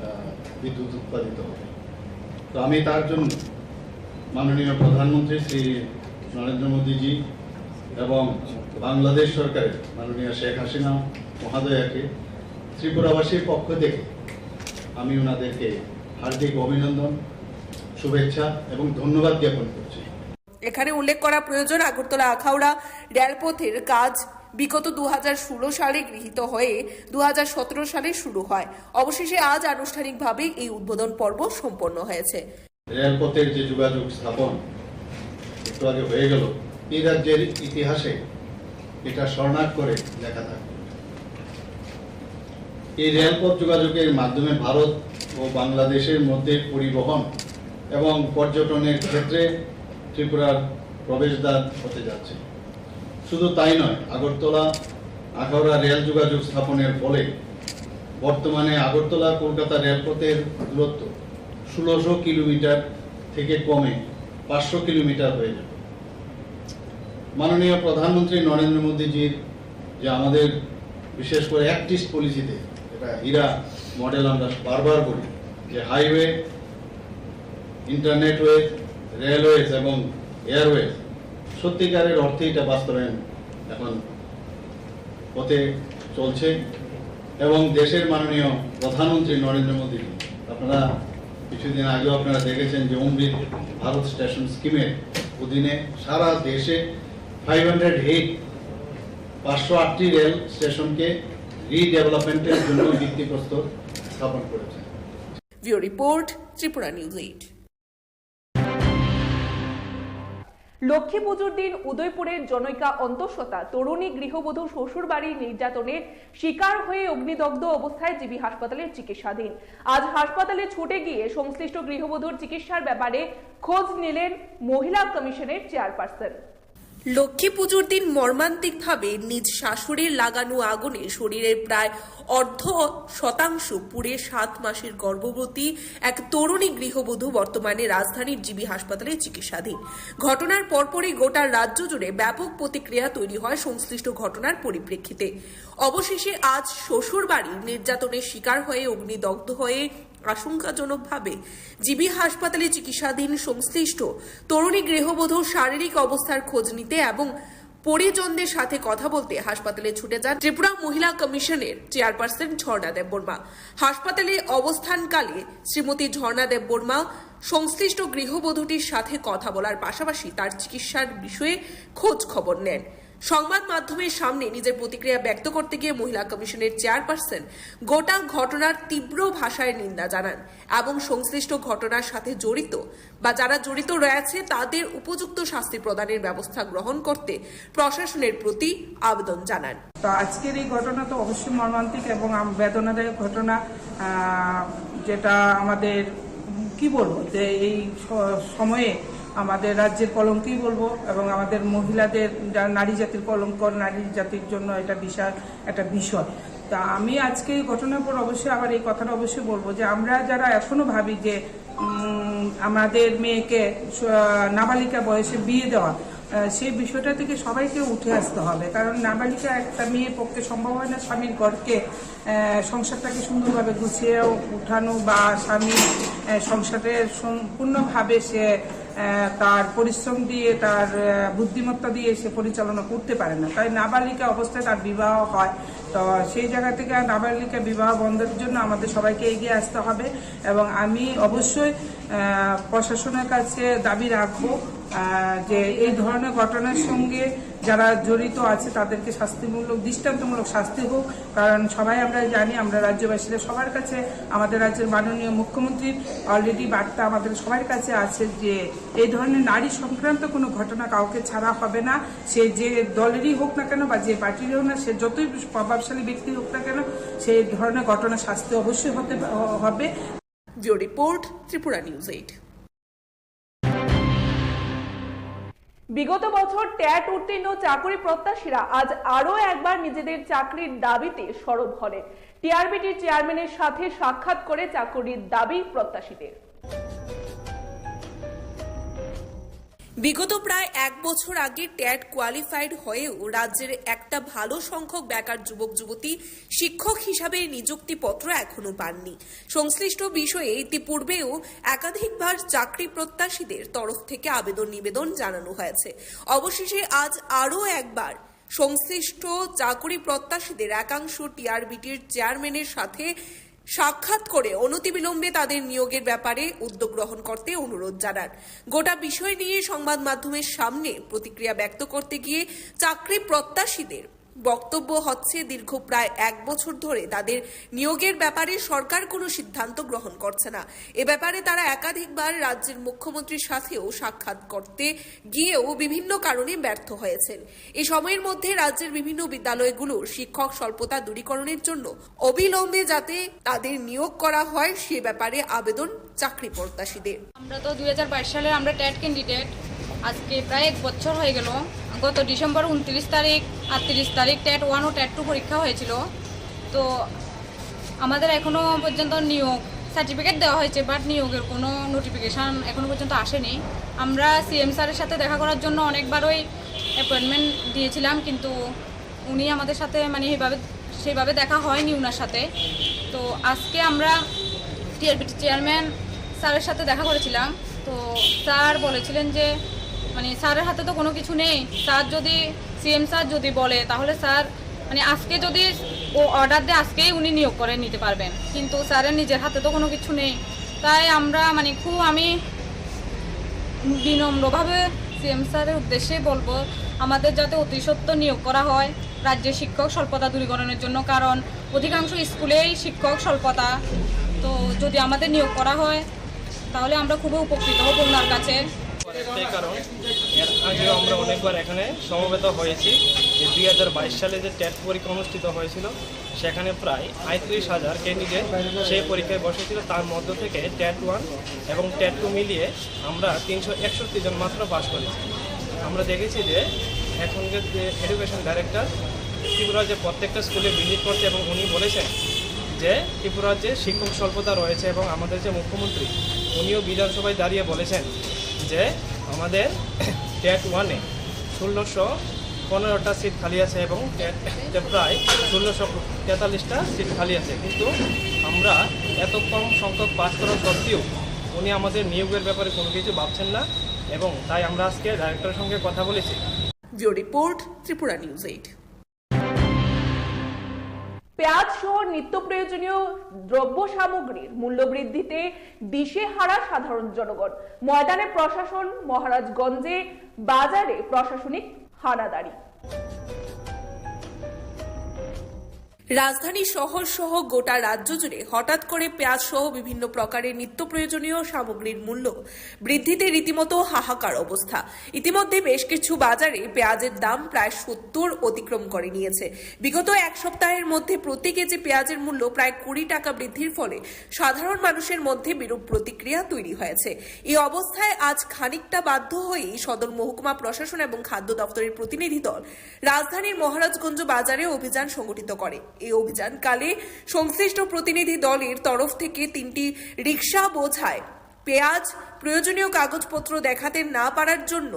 আহ, বিদ্যুৎ উৎপাদিত হবে। তো আমি তার জন্য মাননীয় প্রধানমন্ত্রী শ্রী নরেন্দ্র মোদীজি এবং বাংলাদেশ সরকারের মাননীয় শেখ হাসিনা মহোদয়াকে ত্রিপুরাবাসীর পক্ষ থেকে আমি ওনাদেরকে হার্দিক অভিনন্দন, শুভেচ্ছা এবং ধন্যবাদ জ্ঞাপন করছি। এখানে উল্লেখ করা প্রয়োজন, আগরতলা আখাউড়া রেলপথের কাজ বিগত দু হাজার ষোলো সালে গৃহীত হয়ে দু হাজার সতেরো সালে শুরু হয়। অবশেষে আজ আনুষ্ঠানিকভাবে এই উদ্বোধন পর্ব সম্পন্ন হয়েছে। রেলপথের যে যোগাযোগ স্থাপন একটু আগে হয়ে গেল, এই রাজ্যের ইতিহাসে এটা স্বর্ণাক্ষরে লেখা থাকবে। এই রেলপথ যোগাযোগের মাধ্যমে ভারত ও বাংলাদেশের মধ্যে পরিবহন এবং পর্যটনের ক্ষেত্রে ত্রিপুরার প্রবেশদ্বার হতে যাচ্ছে। শুধু তাই নয়, আগরতলা আখাউড়া রেল যোগাযোগ স্থাপনের ফলে বর্তমানে আগরতলা কলকাতা রেলপথের দূরত্ব ষোলোশো কিলোমিটার থেকে কমে পাঁচশো কিলোমিটার হয়ে যাবে। মাননীয় প্রধানমন্ত্রী নরেন্দ্র মোদীজির যে আমাদের বিশেষ করে অ্যাক্ট ইস্ট পলিসিতে, এটা হীরা মডেল আমরা বারবার বলি, যে হাইওয়ে, ইন্টারনেটওয়ে, রেলওয়েজ এবং এয়ারওয়েজ, সত্যিকারের অর্থে এটা বাস্তবায়ন এখন পথে চলছে। এবং দেশের মাননীয় প্রধানমন্ত্রী নরেন্দ্র মোদী, আপনারা কিছুদিন আগেও আপনারা দেখেছেন যে অমৃত ভারত স্টেশন স্কিমের অধীনে সারা দেশে ফাইভ হান্ড্রেড এইট, পাঁচশো আটটি রেল স্টেশনকে রিডেভেলপমেন্টের জন্য ভিত্তিপ্রস্তর স্থাপন করেছে। Bureau report, Tripura News eight. Lakshmi পুজোর দিন উদয়পুরের জনৈকা অন্তঃসত্ত্বা তরুণী গৃহবধূ শ্বশুরবাড়ির নির্যাতনের শিকার হয়ে অগ্নিদগ্ধ অবস্থায় জিবি হাসপাতালে চিকিৎসাধীন। আজ হাসপাতালে ছুটে গিয়ে সংশ্লিষ্ট গৃহবধূর চিকিৎসার ব্যাপারে খোঁজ নিলেন মহিলা কমিশনের চেয়ারপারসন। লক্ষ্মী পুজোর দিন মর্মান্তিকভাবে নিজ শাশুড়ির লাগানো আগুনে শরীরের প্রায় অর্ধ শতাংশ পুড়ে সাত মাসের গর্ভবতী এক তরুণী গৃহবধূ বর্তমানে রাজধানীর জিবি হাসপাতালে চিকিৎসাধীন। ঘটনার পরপরই গোটা রাজ্য জুড়ে ব্যাপক প্রতিক্রিয়া তৈরি হয় সংশ্লিষ্ট ঘটনার পরিপ্রেক্ষিতে। অবশেষে আজ শ্বশুরবাড়ির নির্যাতনের শিকার হয়ে অগ্নিদগ্ধ হয়ে আশঙ্কাজনকভাবে জিবি হাসপাতালে চিকিৎসাধীন সংশ্লিষ্ট তরুণী গৃহবধূর শারীরিক অবস্থার খোঁজ নিতে এবং পরিজনদের সাথে কথা বলতে হাসপাতালে ছুটে যান ত্রিপুরা মহিলা কমিশনের চেয়ারপারসন ঝর্ণা দেববর্মা। হাসপাতালে অবস্থানকালে শ্রীমতী ঝর্ণা দেববর্মা সংশ্লিষ্ট গৃহবধূটির সাথে কথা বলার পাশাপাশি তার চিকিৎসার বিষয়ে খোঁজ খবর নেন। সংবাদ মাধ্যমের সামনে নিজের প্রতিক্রিয়া ব্যক্ত করতে গিয়ে মহিলা কমিশনের চেয়ারপারসন গোটা ঘটনার তীব্র ভাষায় নিন্দা জানান এবং সংশ্লিষ্ট ঘটনার সাথে জড়িত বা যারা জড়িত রয়েছে তাদের উপযুক্ত শাস্তি প্রদানের ব্যবস্থা গ্রহণ করতে প্রশাসনের প্রতি আবেদন জানান। তো আজকের এই ঘটনা তো অবশ্যই মর্মান্তিক এবং আম-, বেদনাদায়ক ঘটনা, আহ, যেটা আমাদের, উম, কি বলবো, যে এই স-, সময়ে আমাদের রাজ্যের কলঙ্কই বলবো এবং আমাদের মহিলাদের, যা নারী জাতির কলঙ্ক, নারী জাতির জন্য এটা বিশাল একটা বিষয়। তা আমি আজকে এই ঘটনার পর অবশ্যই আবার এই কথাটা অবশ্যই বলবো যে আমরা যারা এখনো ভাবি যে, উম, আমাদের মেয়েকে স-, নাবালিকা বয়সে বিয়ে দেওয়া, আহ, সেই বিষয়টা থেকে সবাইকে উঠে আসতে হবে, কারণ নাবালিকা একটা মেয়ের পক্ষে সম্ভব হয় না স্বামীর ঘরকে, আহ, সংসারটাকে সুন্দরভাবে গুছিয়ে উঠানো বা স্বামী, আহ, সংসারের সম্পূর্ণভাবে সে, আহ, তার পরিশ্রম দিয়ে, তার, আহ, বুদ্ধিমত্তা দিয়ে সে পরিচালনা করতে পারে না। তাই নাবালিকা অবস্থায় তার বিবাহ হয়। তো সেই জায়গা থেকে নাবালিকা বিবাহ বন্ধের জন্য আমাদের সবাইকে এগিয়ে আসতে হবে এবং আমি অবশ্যই, আহ, প্রশাসনের কাছে দাবি রাখবো, আহ, যে এই ধরনের ঘটনার সঙ্গে যারা জড়িত আছে তাদেরকে শাস্তিমূলক, দৃষ্টান্তমূলক শাস্তি হোক। কারণ সবাই আমরা জানি, আমরা রাজ্যবাসীরা সবার কাছে, আমাদের রাজ্যের মাননীয় মুখ্যমন্ত্রীর already বার্তা আমাদের সবার কাছে আছে যে এই ধরনের নারী সংক্রান্ত কোনো ঘটনা কাউকে ছাড়া হবে না। সে যে দলেরই হোক না কেন বা যে পার্টিরই হোক না, সে যতই প্রভাবশালী ব্যক্তি হোক না কেন, সেই ধরনের ঘটনা শাস্তি অবশ্যই হতে হবে। Bureau report, Tripura News eight. বিগত বছর ট্যাট উত্তীর্ণ চাকুরি প্রত্যাশীরা আজ আরও একবার নিজেদের চাকরির দাবিতে সরব হলেন। টিআরবিটির চেয়ারম্যানের সাথে সাক্ষাৎ করে চাকুরির দাবি প্রত্যাশীদের। বিগত প্রায় এক বছর আগে ট্যাট কোয়ালিফাইড হয়েও রাজ্যের একটা ভালো সংখ্যক বেকার যুবক যুবতী শিক্ষক হিসাবে নিযুক্তিপত্র এখনো পাননি। সংশ্লিষ্ট বিষয়ে ইতিপূর্বেও একাধিকবার চাকরি প্রত্যাশীদের তরফ থেকে আবেদন নিবেদন জানানো হয়েছে। অবশেষে আজ আরও একবার সংশ্লিষ্ট চাকুরি প্রত্যাশীদের একাংশ টিআরবিটির চেয়ারম্যানের সাথে সাক্ষাৎ করে অনতিবিলম্বে তাদের নিয়োগের ব্যাপারে উদ্যোগ গ্রহণ করতে অনুরোধ জানান। গোটা বিষয় নিয়ে সংবাদ মাধ্যমের সামনে প্রতিক্রিয়া ব্যক্ত করতে গিয়ে চাকরি প্রত্যাশীদের বক্তব্য হচ্ছে, দীর্ঘ প্রায় এক বছর ধরে তাদের নিয়োগের ব্যাপারে সরকার কোনো সিদ্ধান্ত গ্রহণ করছে না। এ ব্যাপারে তারা একাধিকবার রাজ্যের মুখ্যমন্ত্রীর সাথেও সাক্ষাৎ করতে গিয়েও বিভিন্ন কারণে ব্যর্থ হয়েছেন। এই সময়ের মধ্যে রাজ্যের বিভিন্ন বিদ্যালয়গুলোর শিক্ষক স্বল্পতা দূরীকরণের জন্য অবিলম্বে যাতে তাদের নিয়োগ করা হয়, সে ব্যাপারে আবেদন চাকরি প্রত্যাশীদের। আমরা তো দুই হাজার বাইশ সালের আমরা ট্যাট ক্যান্ডিডেট। আজকে প্রায় এক বছর হয়ে গেল। গত ডিসেম্বর ঊনত্রিশ তারিখ, আটত্রিশ তারিখ ট্যাট ওয়ান ও ট্যাট টু পরীক্ষা হয়েছিল। তো আমাদের এখনো পর্যন্ত নিয়োগ সার্টিফিকেট দেওয়া হয়েছে, বাট নিয়োগের কোনো নোটিফিকেশন এখনো পর্যন্ত আসেনি। আমরা সিএম স্যারের সাথে দেখা করার জন্য অনেকবারই অ্যাপয়েন্টমেন্ট দিয়েছিলাম, কিন্তু উনি আমাদের সাথে, মানে, এইভাবে, সেইভাবে দেখা হয়নি ওনার সাথে। তো আজকে আমরা টিআরবিটি চেয়ারম্যান স্যারের সাথে দেখা করেছিলাম। তো স্যার বলেছিলেন যে, মানে, স্যারের হাতে তো কোনো কিছু নেই। স্যার যদি, সিএম স্যার যদি বলে, তাহলে স্যার, মানে, আজকে যদি ও অর্ডার দেয়, আজকেই উনি নিয়োগ করে নিতে পারবেন, কিন্তু স্যারের নিজের হাতে তো কোনো কিছু নেই। তাই আমরা, মানে, খুব, আমি বিনম্রভাবে সিএম স্যারের উদ্দেশ্যে বলবো, আমাদের যাতে অতি সত্বর নিয়োগ করা হয় রাজ্যে শিক্ষক স্বল্পতা দূরীকরণের জন্য, কারণ অধিকাংশ স্কুলেই শিক্ষক স্বল্পতা। তো যদি আমাদের নিয়োগ করা হয়, তাহলে আমরা খুবই উপকৃত হব ওনার কাছে। একটাই কারণ, এর আগেও আমরা অনেকবার এখানে সমবেত হয়েছি যে দুই হাজার বাইশ সালে যে ট্যাট পরীক্ষা অনুষ্ঠিত হয়েছিল, সেখানে প্রায় আটত্রিশ হাজার ক্যান্ডিডেট সেই পরীক্ষায় বসেছিল। তার মধ্য থেকে ট্যাট ওয়ান এবং ট্যাট টু মিলিয়ে আমরা তিনশো একষট্টি জন মাত্র পাস করেছি। আমরা দেখেছি যে এখনকার যে এডুকেশন ডাইরেক্টর ত্রিপুরার যে প্রত্যেকটা স্কুলে ভিজিট করছে এবং উনি বলেছেন যে ত্রিপুরার যে শিক্ষক স্বল্পতা রয়েছে এবং আমাদের যে মুখ্যমন্ত্রী, উনিও বিধানসভায় দাঁড়িয়ে বলেছেন যে আমাদের ট্যাট ওয়ানে ষোলোশো পনেরোটা সিট খালি আছে এবং ট্যাট টুতে প্রায় ষোলোশো তেতাল্লিশটা সিট খালি আছে, কিন্তু আমরা এত কম সংখ্যক পাস করা সত্ত্বেও উনি আমাদের নিয়োগের ব্যাপারে কোনো কিছু ভাবছেন না এবং তাই আমরা আজকে ডাইরেক্টরের সঙ্গে কথা বলেছি। Bureau report, Tripura news eight. পেঁয়াজ সহ নিত্য প্রয়োজনীয় দ্রব্য সামগ্রীর মূল্য বৃদ্ধিতে দিশেহারা সাধারণ জনগণ। ময়দানে প্রশাসন, মহারাজগঞ্জে বাজারে প্রশাসনিক হানাদারি। রাজধানী শহর সহ গোটা রাজ্য জুড়ে হঠাৎ করে পেঁয়াজ সহ বিভিন্ন প্রকারের নিত্য প্রয়োজনীয় সামগ্রীর মূল্য বৃদ্ধিতে রীতিমতো হাহাকার অবস্থা। ইতিমধ্যে বেশ কিছু বাজারে পেঁয়াজের দাম প্রায় সত্তর অতিক্রম করে নিয়েছে। বিগত এক সপ্তাহের মধ্যে প্রতি কেজি পেঁয়াজের মূল্য প্রায় কুড়ি টাকা বৃদ্ধির ফলে সাধারণ মানুষের মধ্যে বিরূপ প্রতিক্রিয়া তৈরি হয়েছে। এই অবস্থায় আজ খানিকটা বাধ্য হয়েই সদর মহকুমা প্রশাসন এবং খাদ্য দপ্তরের প্রতিনিধি দল রাজধানীর মহারাজগঞ্জ বাজারে অভিযান সংগঠিত করে। এই অভিযানকালে সংশ্লিষ্ট প্রতিনিধি দলের তরফ থেকে তিনটি রিক্সা বোঝায় পেঁয়াজ, প্রয়োজনীয় কাগজপত্র দেখাতে না পারার জন্য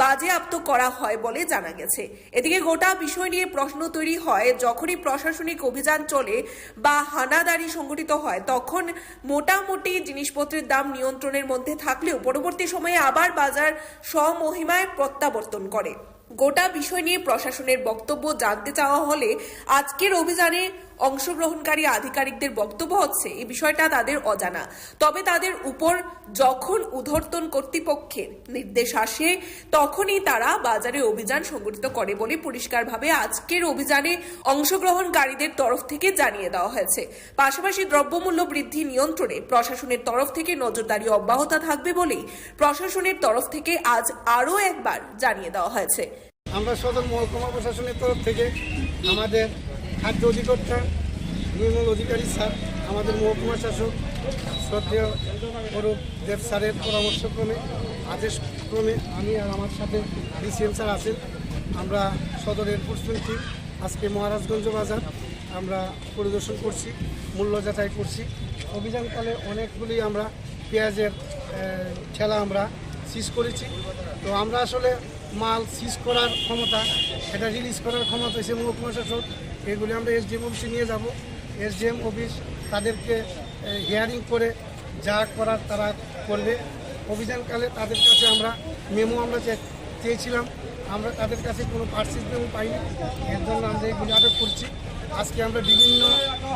বাজেয়াপ্ত করা হয় বলে জানা গেছে। এদিকে গোটা বিষয় নিয়ে প্রশ্ন তৈরি হয়, যখনই প্রশাসনিক অভিযান চলে বা হানাদারি সংগঠিত হয়, তখন মোটামুটি জিনিসপত্রের দাম নিয়ন্ত্রণের মধ্যে থাকলেও পরবর্তী সময়ে আবার বাজার স্বমহিমায় প্রত্যাবর্তন করে। গোটা বিষয় নিয়ে প্রশাসনের বক্তব্য জানতে চাওয়া হলে আজকের অভিযানে অংশগ্রহণকারী আধিকারিকদের বক্তব্য হচ্ছে, এই বিষয়টা তাদের অজানা। তবে তাদের উপর যখন ঊর্ধ্বতন কর্তৃপক্ষের নির্দেশ আসে, তখনই তারা বাজারে অভিযান সংগঠিত করে বলে পরিষ্কারভাবে আজকের অভিযানে অংশগ্রহণকারীদের তরফ থেকে জানিয়ে দেওয়া হয়েছে। পাশাপাশি দ্রব্যমূল্য বৃদ্ধি নিয়ন্ত্রণে প্রশাসনের তরফ থেকে নজরদারি অব্যাহত থাকবে বলেই প্রশাসনের তরফ থেকে আজ আরও একবার জানিয়ে দেওয়া হয়েছে। আমরা সদর মহকুমা প্রশাসনের তরফ থেকে আমাদের খাদ্য অধিকর্তা নির্মল অধিকারী স্যার, আমাদের মহকুমা শাসক শ্রদ্ধেয় অরূপ দেব স্যারের পরামর্শক্রমে, আদেশক্রমে আমি আর আমার সাথে ডিসিএম স্যার আছেন, আমরা সদর এনফোর্সমেন্ট টিম আজকে মহারাজগঞ্জ বাজার আমরা পরিদর্শন করছি, মূল্য যাচাই করছি। অভিযানকালে অনেকগুলি আমরা পেঁয়াজের, আহ, ঠেলা আমরা সিজ করেছি। তো আমরা আসলে মাল সিজ করার ক্ষমতা, এটা রিলিজ করার ক্ষমতা হচ্ছে মহকুমা শাসক। এগুলি আমরা এসডিএম অফিসে নিয়ে যাব। এসডিএম অফিস তাদেরকে হিয়ারিং করে যা করার তারা করবে। অভিযানকালে তাদের কাছে আমরা মেমো আমরা চে- চেয়েছিলাম, আমরা তাদের কাছে কোনো পার্সেন্ট মেমো পাইনি। এর জন্য আমরা এগুলি আটক করছি। আজকে আমরা বিভিন্ন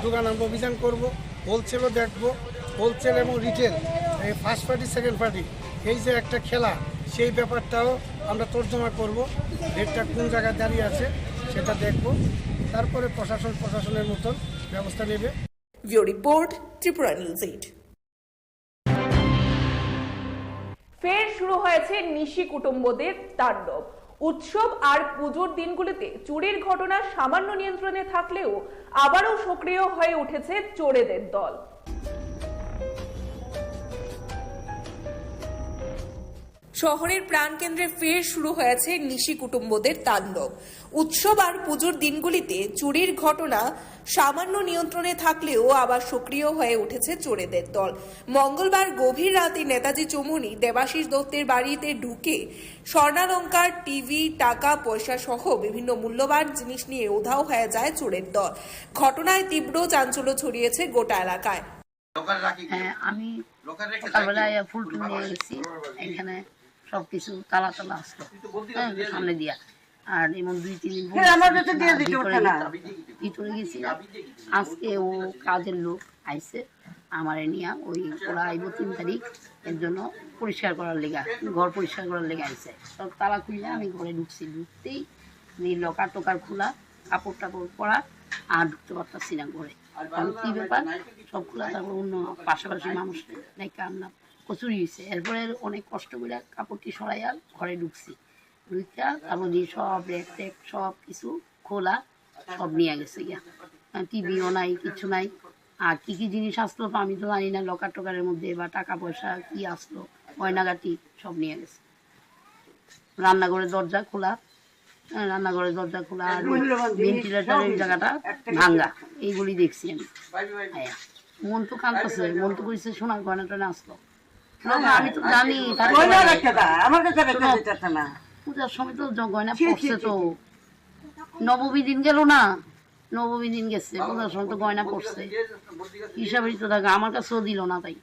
দোকান আমরা অভিযান করব, হোলসেলও দেখব, হোলসেল এবং রিটেল, এই ফার্স্ট পার্টি, সেকেন্ড পার্টি, এই যে একটা খেলা, সেই ব্যাপারটাও আমরা তর্জমা করব। রেটটা কোন জায়গায় দাঁড়িয়ে আছে সেটা দেখব, তারপরে প্রশাসন প্রশাসনের মতন ব্যবস্থা নেবে। Bureau report, Tripura News eight. ফের শুরু হয়েছে নিশি কুটুম্বদের তাণ্ডব। উৎসব আর পুজোর দিনগুলিতে চুরির ঘটনা সামান্য নিয়ন্ত্রণে থাকলেও আবারও সক্রিয় হয়ে উঠেছে চোরেদের দল। শহরের প্রাণকেন্দ্রে ফের শুরু হয়েছে নিশি কুটুম্বদের তাণ্ডব। উৎসব আর পুজোর দিনগুলিতে চুরির ঘটনা সামান্য নিয়ন্ত্রণে থাকলেও আবার সক্রিয় হয়ে উঠেছে চোরেদের দল। মঙ্গলবার গভীর রাতে নেতাজি চৌমুহনী দেবাশিস দত্তের বাড়িতে ঢুকে স্বর্ণালংকার, টিভি, টাকা পয়সা সহ বিভিন্ন মূল্যবান জিনিস নিয়ে উধাও হয়ে যায় চোরের দল। ঘটনায় তীব্র চাঞ্চল্য ছড়িয়েছে গোটা এলাকায়। হ্যাঁ, আমি সকালবেলা আইয়া ফুল টুল নিয়ে গেছি, এখানে সবকিছু তালা তালা আসলো, হ্যাঁ, সামনে দিয়া। আর এমন দুই তিন দিন হ্যাঁ, আমার কাছে দিয়ে দিতে ভিতরে পারছে না। গেছি, ভিতরে গেছি। আজকে ও কাজের লোক আইছে, আমারে নিয়ে ওই ওরা আইবো তিন তারিখ, এর জন্য পরিষ্কার করার লেগে, ঘর পরিষ্কার করার লেগে আইছে। সব তালা খুললে আমি ঘরে ঢুকছি, ঢুকতেই এই লকার টকার খোলা, কাপড় টাপড় পরা, আর ঢুকতে পারতাছি না ঘরে। কারণ কি ব্যাপার, সব খোলা, তারপর অন্য পাশাপাশি মানুষ নাকি আমরা কচুরি হয়েছে। এরপরে অনেক কষ্ট করে কাপড়টি সরাইয়া ঘরে ঢুকছি। ঢুকিয়া তারপর দিয়ে সব র‍্যাক ট্যাক সব কিছু খোলা, সব নিয়ে গেছে গিয়া। টিভিও নাই, কিছু নাই। আর কি কি জিনিস আসলো তো আমি তো জানি না, লকার টকারের মধ্যে বা টাকা পয়সা কি আসলো, গয়নাগাটি সব নিয়ে গেছে। রান্নাঘরের দরজা খোলা, হ্যাঁ, রান্নাঘরের দরজা খোলা আর ভেন্টিলেটরের জায়গাটা ভাঙ্গা, এইগুলি দেখছি আমি। হ্যাঁ, মন তো কাঁদতেছে, মন তো কইছে সোনার গয়না টয়না আসলো। না, না, আমি তো জানি, তার গয়না গয়না রাখতে দা, আমার কাছে রাখতে শোনো, দিতেছে না। পূজার সময় তো জ-, গয়না ছি, ছি, পড়ছে ছি, তো। ছি। নবমী দিন গেল না, নবমী দিন গেছে, পূজার সময় তো গয়না পড়ছে। হিসাবে তো থাকে, আমার কাছেও দিল না তাই।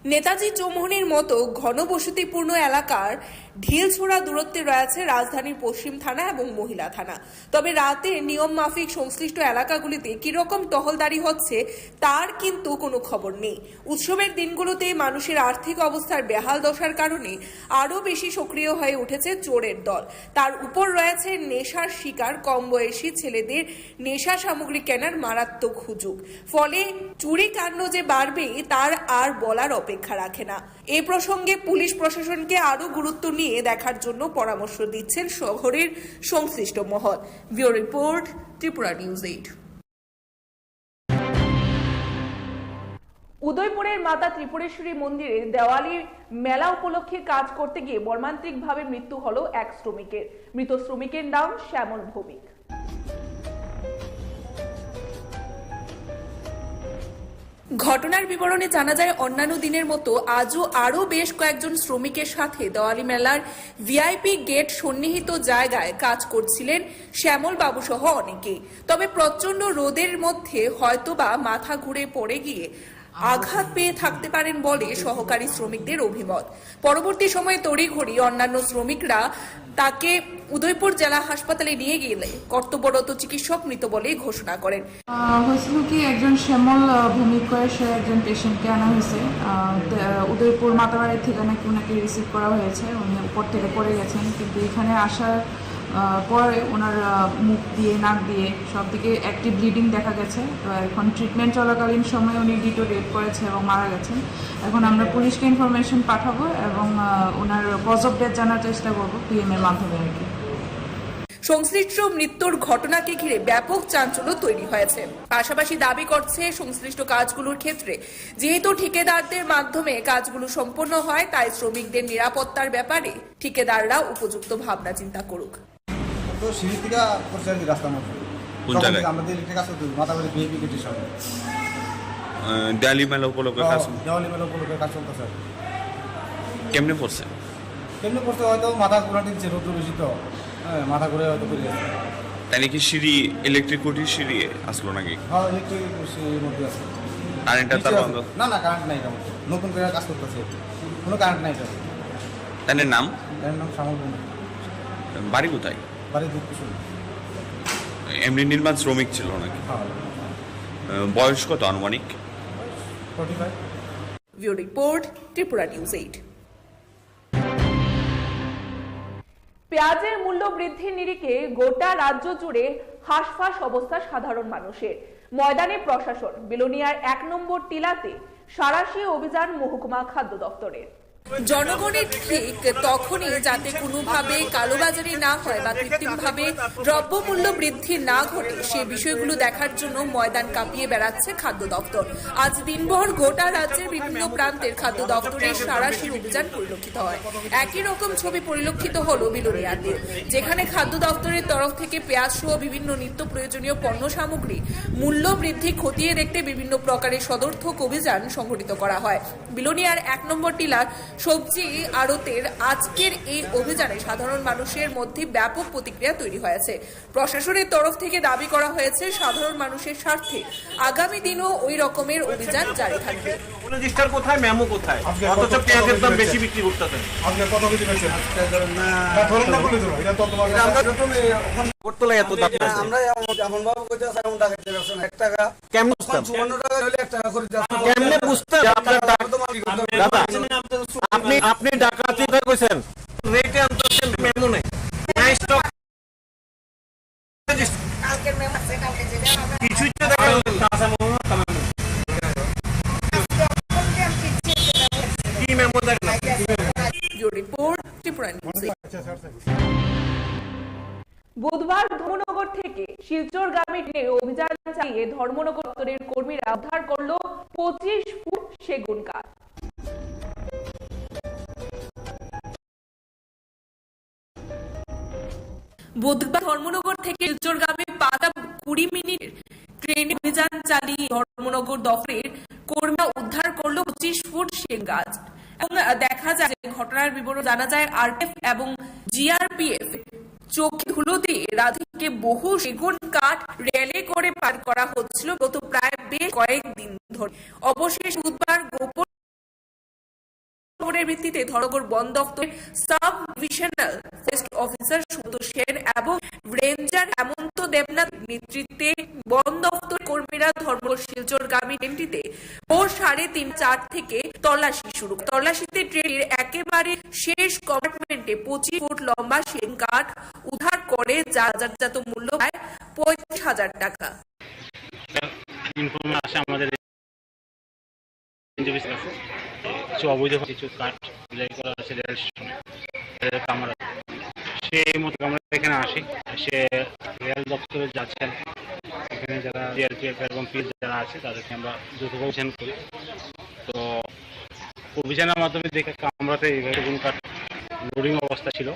নেতাজি চৌমুহনীর মতো ঘনবসতিপূর্ণ এলাকার ঢিলছোড়া দূরত্বে রয়েছে রাজধানীর পশ্চিম থানা এবং মহিলা থানা। তবে রাতে নিয়ম মাফিক সংশ্লিষ্ট এলাকাগুলিতে কিরকম টহলদারি হচ্ছে, তার কিন্তু কোনো খবর নেই। উৎসবের দিনগুলোতে মানুষের আর্থিক অবস্থার বেহাল দশার কারণে আরও বেশি সক্রিয় হয়ে উঠেছে চোরের দল। তার উপর রয়েছে নেশার শিকার কম বয়সী ছেলেদের নেশা সামগ্রী কেনার মারাত্মক হুজুগ। ফলে চুরি কাণ্ড যে বাড়বে, তার আর বলার অপেক্ষা রাখে না। এ প্রসঙ্গে পুলিশ প্রশাসনকে আরও গুরুত্ব নিয়ে দেখার জন্য পরামর্শ দিচ্ছেন শহরের সংশ্লিষ্ট মহল। Bureau report, Tripura news eight. উদয়পুরের মাতা ত্রিপুরেশ্বরী মন্দিরে দেওয়ালির মেলা উপলক্ষে কাজ করতে গিয়ে মর্মান্তিকভাবে মৃত্যু হলো এক শ্রমিকের। মৃত শ্রমিকের নাম শ্যামল ভৌমিক। ঘটনার বিবরণে জানা যায়, অন্যান্য দিনের মতো আজও আরও বেশ কয়েকজন শ্রমিকের সাথে দেওয়ালি মেলার ভিআইপি গেট সন্নিহিত জায়গায় কাজ করছিলেন শ্যামল বাবু সহ অনেকে। তবে প্রচণ্ড রোদের মধ্যে হয়তোবা মাথা ঘুরে পড়ে গিয়ে আঘাত পেয়ে থাকতে পারেন বলে সহকারী শ্রমিকদের অভিমত। পরবর্তী সময়ে তড়িঘড়ি অন্যান্য শ্রমিকরা তাকে উদয়পুর জেলা হাসপাতালে নিয়ে গেলে কর্তব্যরত চিকিৎসক মৃত বলে ঘোষণা করেন। আহ, হয়েছিল কি, একজন শ্যামল, আহ, ভৌমিক করে সে একজন পেশেন্টকে আনা হয়েছে। আহ, তে- আহ, উদয়পুর মাতাবাড়ি থেকে নাকি ওনাকে রিসিভ করা হয়েছে, উনি উপর থেকে পড়ে গেছেন, কিন্তু এখানে আসার আহ, পরে ওনার, আহ, মুখ দিয়ে, নাক দিয়ে সব দিকে অ্যাক্টিভ ব্লিডিং দেখা গেছে। তো এখন ট্রিটমেন্ট চলাকালীন সময় উনি ডিটোরিয়েট করেছে এবং মারা গেছেন। এখন আমরা পুলিশকে ইনফরমেশন পাঠাবো এবং, আহ, ওনার কজ অফ ডেথ জানার চেষ্টা করবো পিএম এর মাধ্যমে আর কি। সংশ্লিষ্ট মৃত্যুর ঘটনাকে ঘিরে ব্যাপক চাঞ্চল্য তৈরি হয়েছে। পাশাপাশি দাবি করছে সংশ্লিষ্ট কাজগুলোর ক্ষেত্রে যেহেতু ঠিকাদারদের মাধ্যমে কাজগুলো সম্পন্ন হয়, তাই শ্রমিকদের নিরাপত্তার ব্যাপারে ঠিকাদাররা উপযুক্ত ভাবনা চিন্তা করুক। তো সিঁড়ি থেকে পড়ছে আর কি রাস্তার মধ্যে। কোন তখন জায়গায়? থেকে আমাদের ইলেকট্রিক আসতে মাতাবাড়ি ভিআইপি গেটের সামনে। আহ, দেয়ালি মেলা উপলক্ষে কাজ। দেওয়ালি মেলা উপলক্ষে কাজ চলতেছে আর কি। কেমনে পড়ছে? কেমনে পড়ছে হয়তো মাথা ঘোরাটির যে রৌদ্র বেশি তো, হ্যাঁ, মাথা ঘুরে হয়তো পড়ে গেছে। তাই নাকি সিঁড়ি, ইলেকট্রিক খুঁটির সিঁড়ি আসলো নাকি? হ্যাঁ, ইলেকট্রিক সিঁড়ির মধ্যে আছে। কারেন্টটা তার নিচে আছে। বন্ধ? না, না, কারেন্ট নাই এটার মধ্যে। নতুন করে কাজ করতেছে। কোনো কারেন্ট নাই এটার মধ্যে। তাদের নাম? এর নাম শ্যামল ভৌমিক। বাড়ি কোথায়? বাড়ি দুধকুসুম। এমনি নির্মাণ শ্রমিক ছিল নাকি? হ্যাঁ। আহ, বয়স কত আনুমানিক? Forty five. Bureau report, Tripura news eight. পেঁয়াজের মূল্য বৃদ্ধির নিরিখে গোটা রাজ্য জুড়ে হাঁসফাঁস অবস্থা সাধারণ মানুষের। ময়দানে প্রশাসন, বিলোনিয়ার এক নম্বর টিলাতে সাঁড়াশি অভিযান মহকুমা খাদ্য দপ্তরের। জনগণের ঠিক তখনই যাতে কোনোভাবে কালোবাজারি না হয় বা কৃত্রিমভাবে দ্রব্যমূল্য বৃদ্ধি না ঘটে, সে বিষয়গুলো দেখার জন্য ময়দান কাঁপিয়ে বেড়াচ্ছে খাদ্য দপ্তর। আজ দিনভর গোটা রাজ্যের বিভিন্ন প্রান্তের খাদ্য দপ্তরের সাঁড়াশি অভিযান পরিলক্ষিত হয়। একই রকম ছবি পরিলক্ষিত হলো বিলোনিয়াতে, যেখানে খাদ্য দপ্তরের তরফ থেকে পেঁয়াজ সহ বিভিন্ন নিত্য প্রয়োজনীয় পণ্য সামগ্রী মূল্য বৃদ্ধি খতিয়ে দেখতে বিভিন্ন প্রকারের সদর্থক অভিযান সংঘটিত করা হয়। বিলোনিয়ার এক নম্বর টিলার সবজি আড়তের আজকের এই অভিযানে সাধারণ মানুষের মধ্যে ব্যাপক প্রতিক্রিয়া তৈরি হয়েছে। প্রশাসনের তরফ থেকে দাবি করা হয়েছে সাধারণ মানুষের স্বার্থে আগামী দিনও ওই রকমের অভিযান জারি থাকবে। রেজিস্টার কোথায়, মেমো কোথায়? আজকে অথচ কত, কত পেঁয়াজের দাম কেজি বেশি হয়েছে? বিক্রি করতেছেন। আজকে কত কেজি হয়েছে? আজকে ধরেন না। না, ধরেন না বলে ধরো, এটা তো তোমার এটা আমরা কাছে যত নেই, ওখানে আগরতলায় এত দাম আছে। আমরা এমন, এমন ভাবে কইতে আছে, এমন টাকা দিতে পারছে না, এক টাকা। কেমনে বুঝতাম? চুয়ান্ন টাকা হলে এক টাকা করে যাচ্ছে। কেমনে বুঝতাম যে আপনার টাকা দাম? কত মাল বিক্রি করতে হবে? দাদা, আপনি, আপনি ডাকাতি কইছেন। রেটে আনতে মেমো নেই। নাই স্টক। কালকের মেমো আছে, কালকে যেটা হবে। কিছুই তো দেখা গেল না। কি মেমো দেখলাম? ব্যুরো রিপোর্ট, ত্রিপুরা নিউজ। বুধবার ধর্মনগর থেকে শিলচরগামী ট্রেনে অভিযান চালিয়ে ধর্মনগর দপ্তরের কর্মীরা উদ্ধার করল পঁচিশ ফুট সেগুন কাঠ। বুধবার ধর্মনগর থেকে শিলচরগামী পাঁচটা কুড়ি মিনিট ট্রেনে অভিযান চালিয়ে ধর্মনগর দপ্তরের কর্মীরা উদ্ধার করলো পঁচিশ ফুট সেগুন গাছ। এবং দেখা যায় যে ঘটনার বিবরণ জানা যায় আরপিএফ এবং জিআরপিএফ চোখে ধুলো দিয়ে রাজধানী থেকে বহু সেগুন কাঠ রেলে করে পার করা হচ্ছিল গত প্রায় বেশ কয়েকদিন ধরে। অবশেষে বুধবার গোপন খবরের ভিত্তিতে ধর্মনগর বন দপ্তরের sub divisional forest officer Subrata Sen এবং রেঞ্জার হেমন্ত দেবনাথ নেতৃত্বে বন দপ্তর কর্মীরা ধর্মনগর শিলচরগামী ট্রেনটিতে ভোর সাড়ে তিন চার থেকে তল্লাশি শুরু করে। তল্লাশিতে ট্রেনটির একেবারে শেষ কম্পার্টমেন্টে পঁচিশ ফুট লম্বা সেগুন কাঠ উদ্ধার করে, যার বাজারজাত মূল্য প্রায় পঁয়ত্রিশ হাজার টাকা। ইনফরমেশন আসে আমাদের এনজিপিসি আছে, কিছু অবৈধ কিছু কাঠ বিলাই করা আছে রেল স্টেশনে, রেলের কামরা। সেই মতো আমরা এখানে আসি, এসে রেল দপ্তরে যাচ্ছেন, এখানে যারা সিআরপিএফ এবং পুলিশ যারা আছে তাদেরকে আমরা যৌথ অভিযান করি। তো অভিযানের মাধ্যমে দেখে কামরাতে এইভাবে সেগুন কাঠ লোডিং অবস্থা ছিল।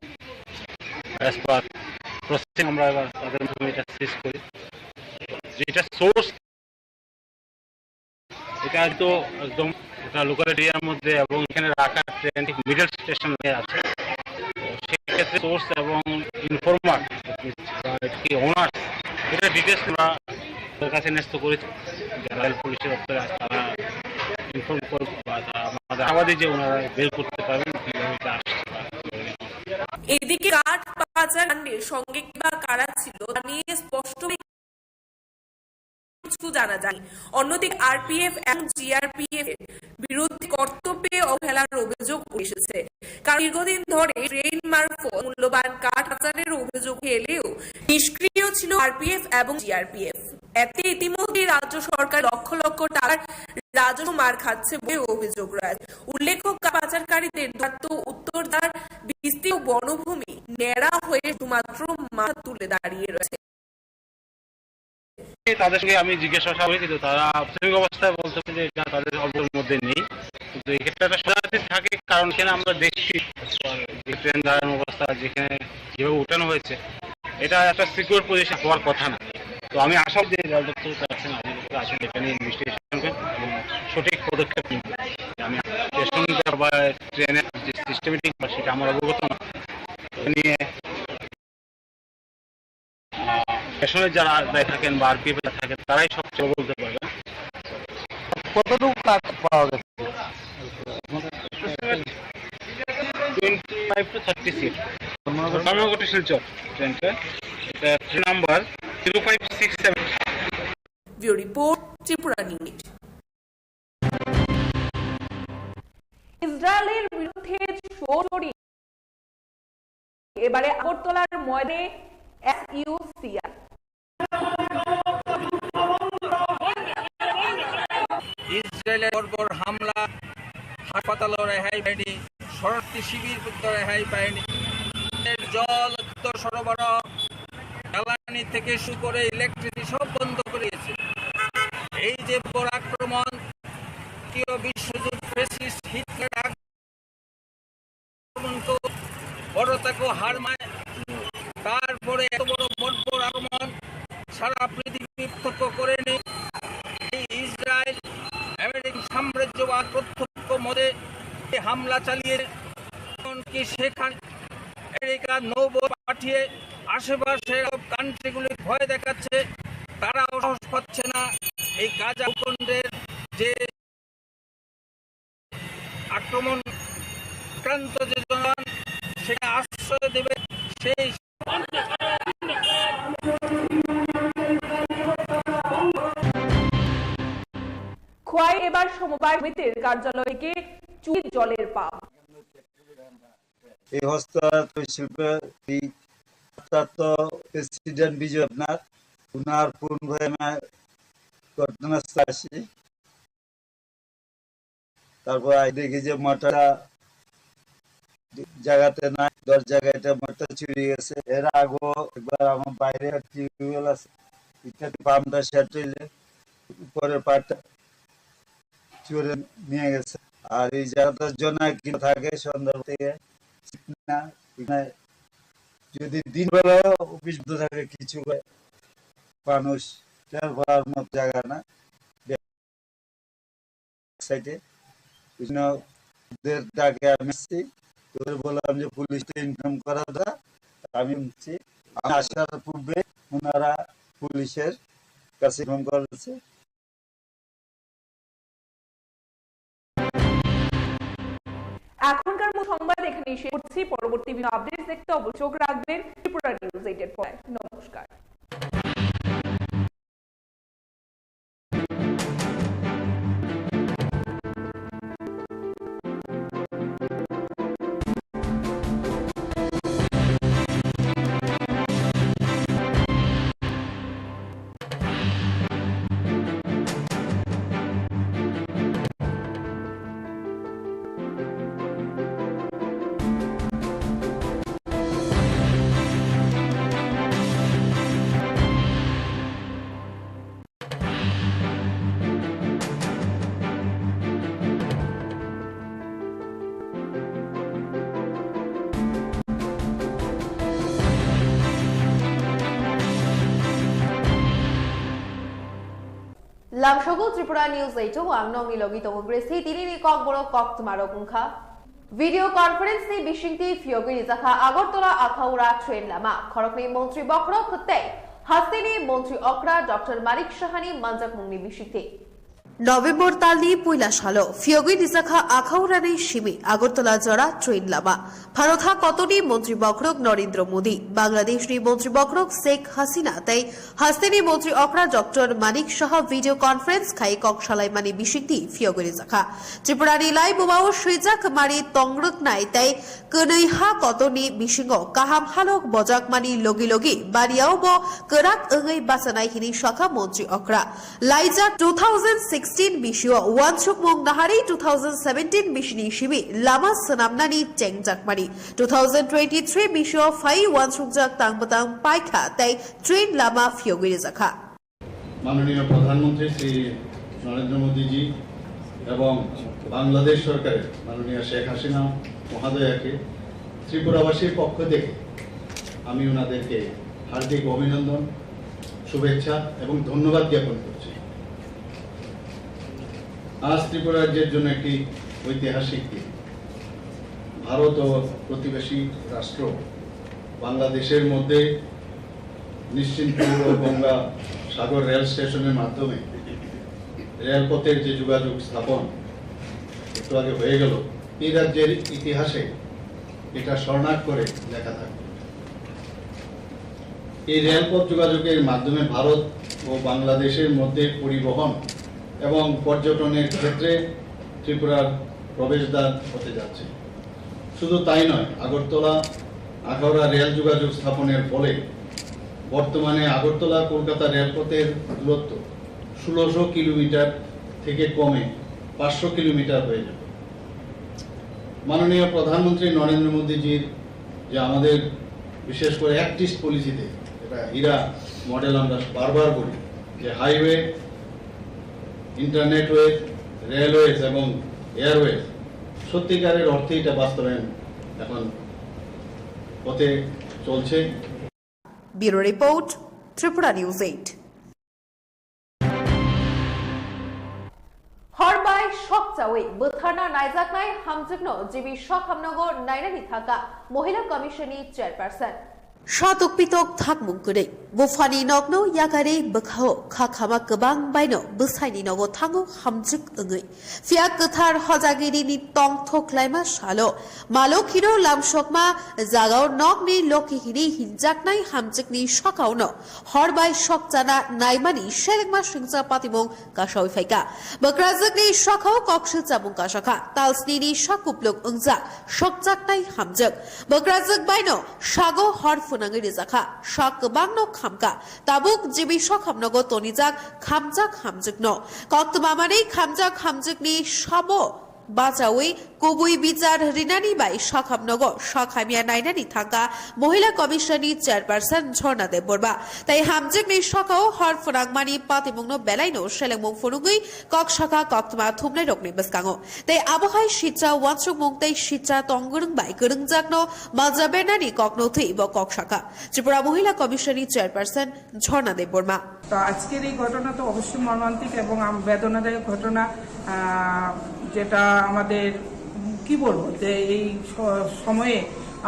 অ্যাজ পার প্রসেসিং আমরা এবার তাদের মাধ্যমে এটা সিজ করি। যেটা সোর্স, এটা তো একদম একটা লোকাল এরিয়ার মধ্যে এবং এখানে রাখা ট্রেন ঠিক মিডল স্টেশনে আছে। তো সেই ক্ষেত্রে সোর্স এবং ইনফর্মার, কি ওনার, এটা ডিটেলস আমরা তাদের কাছে ন্যস্ত করেছি। যারা রেল পুলিশের দপ্তরে আছে, তারা ইনফর্ম করবে বা তারা আমাদের আশাবাদী যে ওনারা বের করতে পারবেন, কীভাবে এটা আসছে। এদিকে কাঠ পাচার কাণ্ডের সঙ্গে কে বা কারা ছিল তা নিয়ে স্পষ্ট কিছু জানা যায়নি। অন্যদিকে আরপিএফ এবং জিআরপিএফ এর বিরুদ্ধে কর্তব্যে অবহেলার অভিযোগ উঠে এসেছে, কারণ দীর্ঘদিন ধরে ট্রেন মারফত মূল্যবান কাঠ পাচারের অভিযোগ এলেও নিষ্ক্রিয় ছিল আরপিএফ এবং জিআরপিএফ। এতে ইতিমধ্যেই রাজ্য সরকার লক্ষ লক্ষ টাকার রাজস্ব মার খাচ্ছে বলে অভিযোগ রয়েছে। উল্লেখ্য, কাঠ পাচারকারীদের ধূর্ত উত্তরদার বিস্তীর্ণ বনভূমি ন্যাড়া হয়ে শুধুমাত্র মাথা তুলে দাঁড়িয়ে রয়েছে। তাদের সঙ্গে আমি জিজ্ঞাসা করি, কিন্তু তারা প্রাথমিক অবস্থায় বলতে যে এটা তাদের অবগতির মধ্যে নেই। কিন্তু এক্ষেত্রে একটা শঙ্কা থাকে, কারণ এখানে আমরা দেখছি যে ট্রেন দাঁড়ানোর অবস্থা, যেখানে যেভাবে উঠানো হয়েছে, এটা একটা সিকিউর পজিশন হওয়ার কথা না। তো আমি আশা করি যে রেল দপ্তর আছেন, আধিকারিকরা আছেন, এখানে ইনভেস্টিগেশন করবেন এবং সঠিক পদক্ষেপ নেবেন। আমি স্টেশন বা ট্রেনের যে সিস্টেমেটিক বা সেটা আমার অবগত না। এটা নিয়ে, আহ, স্টেশনে যারা দায়ী থাকেন বা আরপিএফ এ থাকেন, তারাই সবচেয়ে বলতে পারবেন। কতটুকু কাজ পাওয়া গেছে? Twenty five to thirty seat। Dharmanagar Silchar ট্রেনটা, এটা train number zero five six seven। Bureau report, Tripura news. ইসরায়েলের বিরুদ্ধে সরাসরি এবারে আগরতলার ময়দানে এসইউসিআর। ইসরায়েলের বর্বর হামলা, হাসপাতালও রেহাই পায়নি, শরণার্থী শিবির পর্যন্ত রেহাই পায়নি। জল, খাদ্য সরবরাহ, জ্বালানি থেকে শুরু করে ইলেকট্রিসিটি সব বন্ধ করে দিয়েছে। এই যে বড় আক্রমণ, দ্বিতীয় বিশ্বযুদ্ধ ফ্যাসিস্ট হিটলার আক্রমণ তো বড় তাকে হার মায়, তারপরে এত বড় বর্বর আক্রমণ সারা পৃথিবী প্রত্যক্ষ করেনি। এই ইসরায়েল আমেরিকান সাম্রাজ্যবাদ প্রত্যক্ষ মতে হামলা চালিয়ে এমনকি সেখানে আমেরিকার নৌবহর পাঠিয়ে আশেপাশের আরব কান্ট্রিগুলি ভয় দেখাচ্ছে, তারাও সাহস পাচ্ছে না এই গাজা ভূখণ্ডের যে আক্রমণ আক্রান্ত যে জনগণ সেখানে আশ্রয় দেবে সেই। খোয়াই এবার সমবায় সমিতির কার্যালয়কে চুরি জলের পাম্প। এই হস্তশিল্প এই প্রেসিডেন্ট বিজয় দেবনাথ, ওনার ফোন হয়ে আমি ঘটনাস্থলে আসি। তারপর আই দেখি যে মোটরটা জায়গাতে নাই, দশ জায়গায় এটা মোটর চুরি গেছে। এর আগেও একবার আমার বাইরে টিউবওয়েল আছে, ইত্যাদি পাম্পটা সেট হইলে উপরের পার্টটা চুরে নিয়ে গেছে। আর এই জায়গাটা জোনাকি থাকে সন্ধ্যা থেকে, ঠিক না? এখানে যদি দিন বেলা অফিস বন্ধ থাকে, কিছু মানুষ তেল ভরার মতো জায়গা না, ব্যাক সাইডে বিভিন্ন ওদের ডাকে আমি আসছি। ওদের বললাম যে পুলিশকে ইনফর্ম করা দা, আমি শুনছি। আমি আসার পূর্বে ওনারা পুলিশের কাছে ইনফর্ম করেছে। এখনকার মতো সংবাদ এখানেই শেষ করছি। পরবর্তী বিভিন্ন আপডেটস দেখতে অবশ্যই চোখ রাখবেন ত্রিপুরা নিউজ এইট এর পর্দায়। নমস্কার। Lamsogo Tripura News eight o ang nongni logi tongo Grace. Tini ni kokborok koktwma rok wngkha. Video conference ni bisingtwi phiyogwi rijak kha Agartala Akhaura train lama. Khoroknwi montri bokhorok tei hasteni montri okra Doctor Manik Sahani manjakmungni bisingtwi. November talni puila salo phiyogwi rijak kha Akhaurani simi Agartala jora train lama. Bharot ha kotoni montri bokhorok Narendra Modi, Bangladeshni montri bokhorok Sheikh Hasina tei hasteni montri okra Doctor Manik Saha video conference khai kok salaimani bisingtwi phiyogwi rijak kha. Tripurani lai bumao swijak mari tongrwknai tei kwnwi ha kotorni bisingo kaham halok bojakmani logi logi baniao bo kwrak wngwi bachanai hwnwi sakha montri okra. Laijak two thousand sixteen bisio uansukmung naharwi two thousand seventeen bisini simi lama swnamnani chengjakmani. Two thousand twenty-three bisio phai uansukjak tang bwtang paikha tei train lama phiyogwi rijakha. মাননীয় প্রধানমন্ত্রী শ্রী নরেন্দ্র মোদীজি এবং বাংলাদেশ সরকারের মাননীয় শেখ হাসিনা মহোদয়াকে ত্রিপুরাবাসীর পক্ষ থেকে আমি ওনাদেরকে হার্দিক অভিনন্দন, শুভেচ্ছা এবং ধন্যবাদ জ্ঞাপন করছি। আজ ত্রিপুরা রাজ্যের জন্য একটি ঐতিহাসিক দিন। ভারত ও প্রতিবেশী রাষ্ট্র বাংলাদেশের মধ্যে নিশ্চিন্তপুর ও গঙ্গা সাগর রেল স্টেশনের মাধ্যমে রেলপথের যে যোগাযোগ স্থাপন একটু আগে হয়ে গেল, এই রাজ্যের ইতিহাসে এটা স্বর্ণাক্ষরে লেখা থাকবে। এই রেলপথ যোগাযোগের মাধ্যমে ভারত ও বাংলাদেশের মধ্যে পরিবহন এবং পর্যটনের ক্ষেত্রে ত্রিপুরার প্রবেশদ্বার হতে যাচ্ছে। শুধু তাই নয়, আগরতলা আখাউড়া রেল যোগাযোগ স্থাপনের ফলে বর্তমানে আগরতলা কলকাতা রেলপথের দূরত্ব ষোলোশো কিলোমিটার থেকে কমে পাঁচশো কিলোমিটার হয়ে যাবে। মাননীয় প্রধানমন্ত্রী নরেন্দ্র মোদীজির যে আমাদের বিশেষ করে অ্যাক্ট ইস্ট পলিসিতে, এটা হীরা মডেল আমরা বারবার বলি, যে হাইওয়ে, ইন্টারনেটওয়েজ, রেলওয়েজ এবং এয়ারওয়েজ, সত্যিকারের অর্থে এটা বাস্তবায়ন এখন পথে চলছে। Bureau Report, Tripura News eight. Hor bai sok chawi bwtharna naijaknai hamjwkno G B Sokhamnogo nainani thangkha Mohila Commission ni Chairperson. Satok pitok thakmung kwrwi buphani nokno yakarwi bwkhao kha khama kwbang baino bwsaini nogo thango hamjwk wngwi. Phiya kwthar hojagiri ni tongthok laima salo Malokhino lamsokma jagao nokni lokhi hini hinjaknai hamjwkni sakao no hor bai sok chana naimani selengma singcha patimung kasawi phaikha. Bwkrajwkni sakao koksil chamung kasakha, talsnini sakupluk wngjak sokjaknai hamjwk. Bwkrajwk baino sago hor phwnangwi rijakha, sak kwbangno khamkha. Tabuk G B Sokhamnogo tonijak khamjak hamjwkno. Koktwma manwi khamjak hamjwkni samo bachawi kubui bichar rinani bai Sokhamnogo sak hamya nainani thangkha Mohila Commission ni Chairperson Jhorna Debbarma. Tai hamjwkni sakao hor phwnangmani patimungno belaino selengmung phunugwi kok sakha koktwma thumnairokni bwskango. Tai abohai sitsa uansukmung tei sitsa tongwrwng bai kwrwngjakno maljabenani kokno thwi bo kok sakha Tripura Mohila Commission ni Chairperson Jhorna Debbarma. তো আজকের এই ঘটনা তো অবশ্যই মর্মান্তিক এবং আম- বেদনাদায়ক ঘটনা, আহ, যেটা আমাদের কি বলবো, যে এই স- সময়ে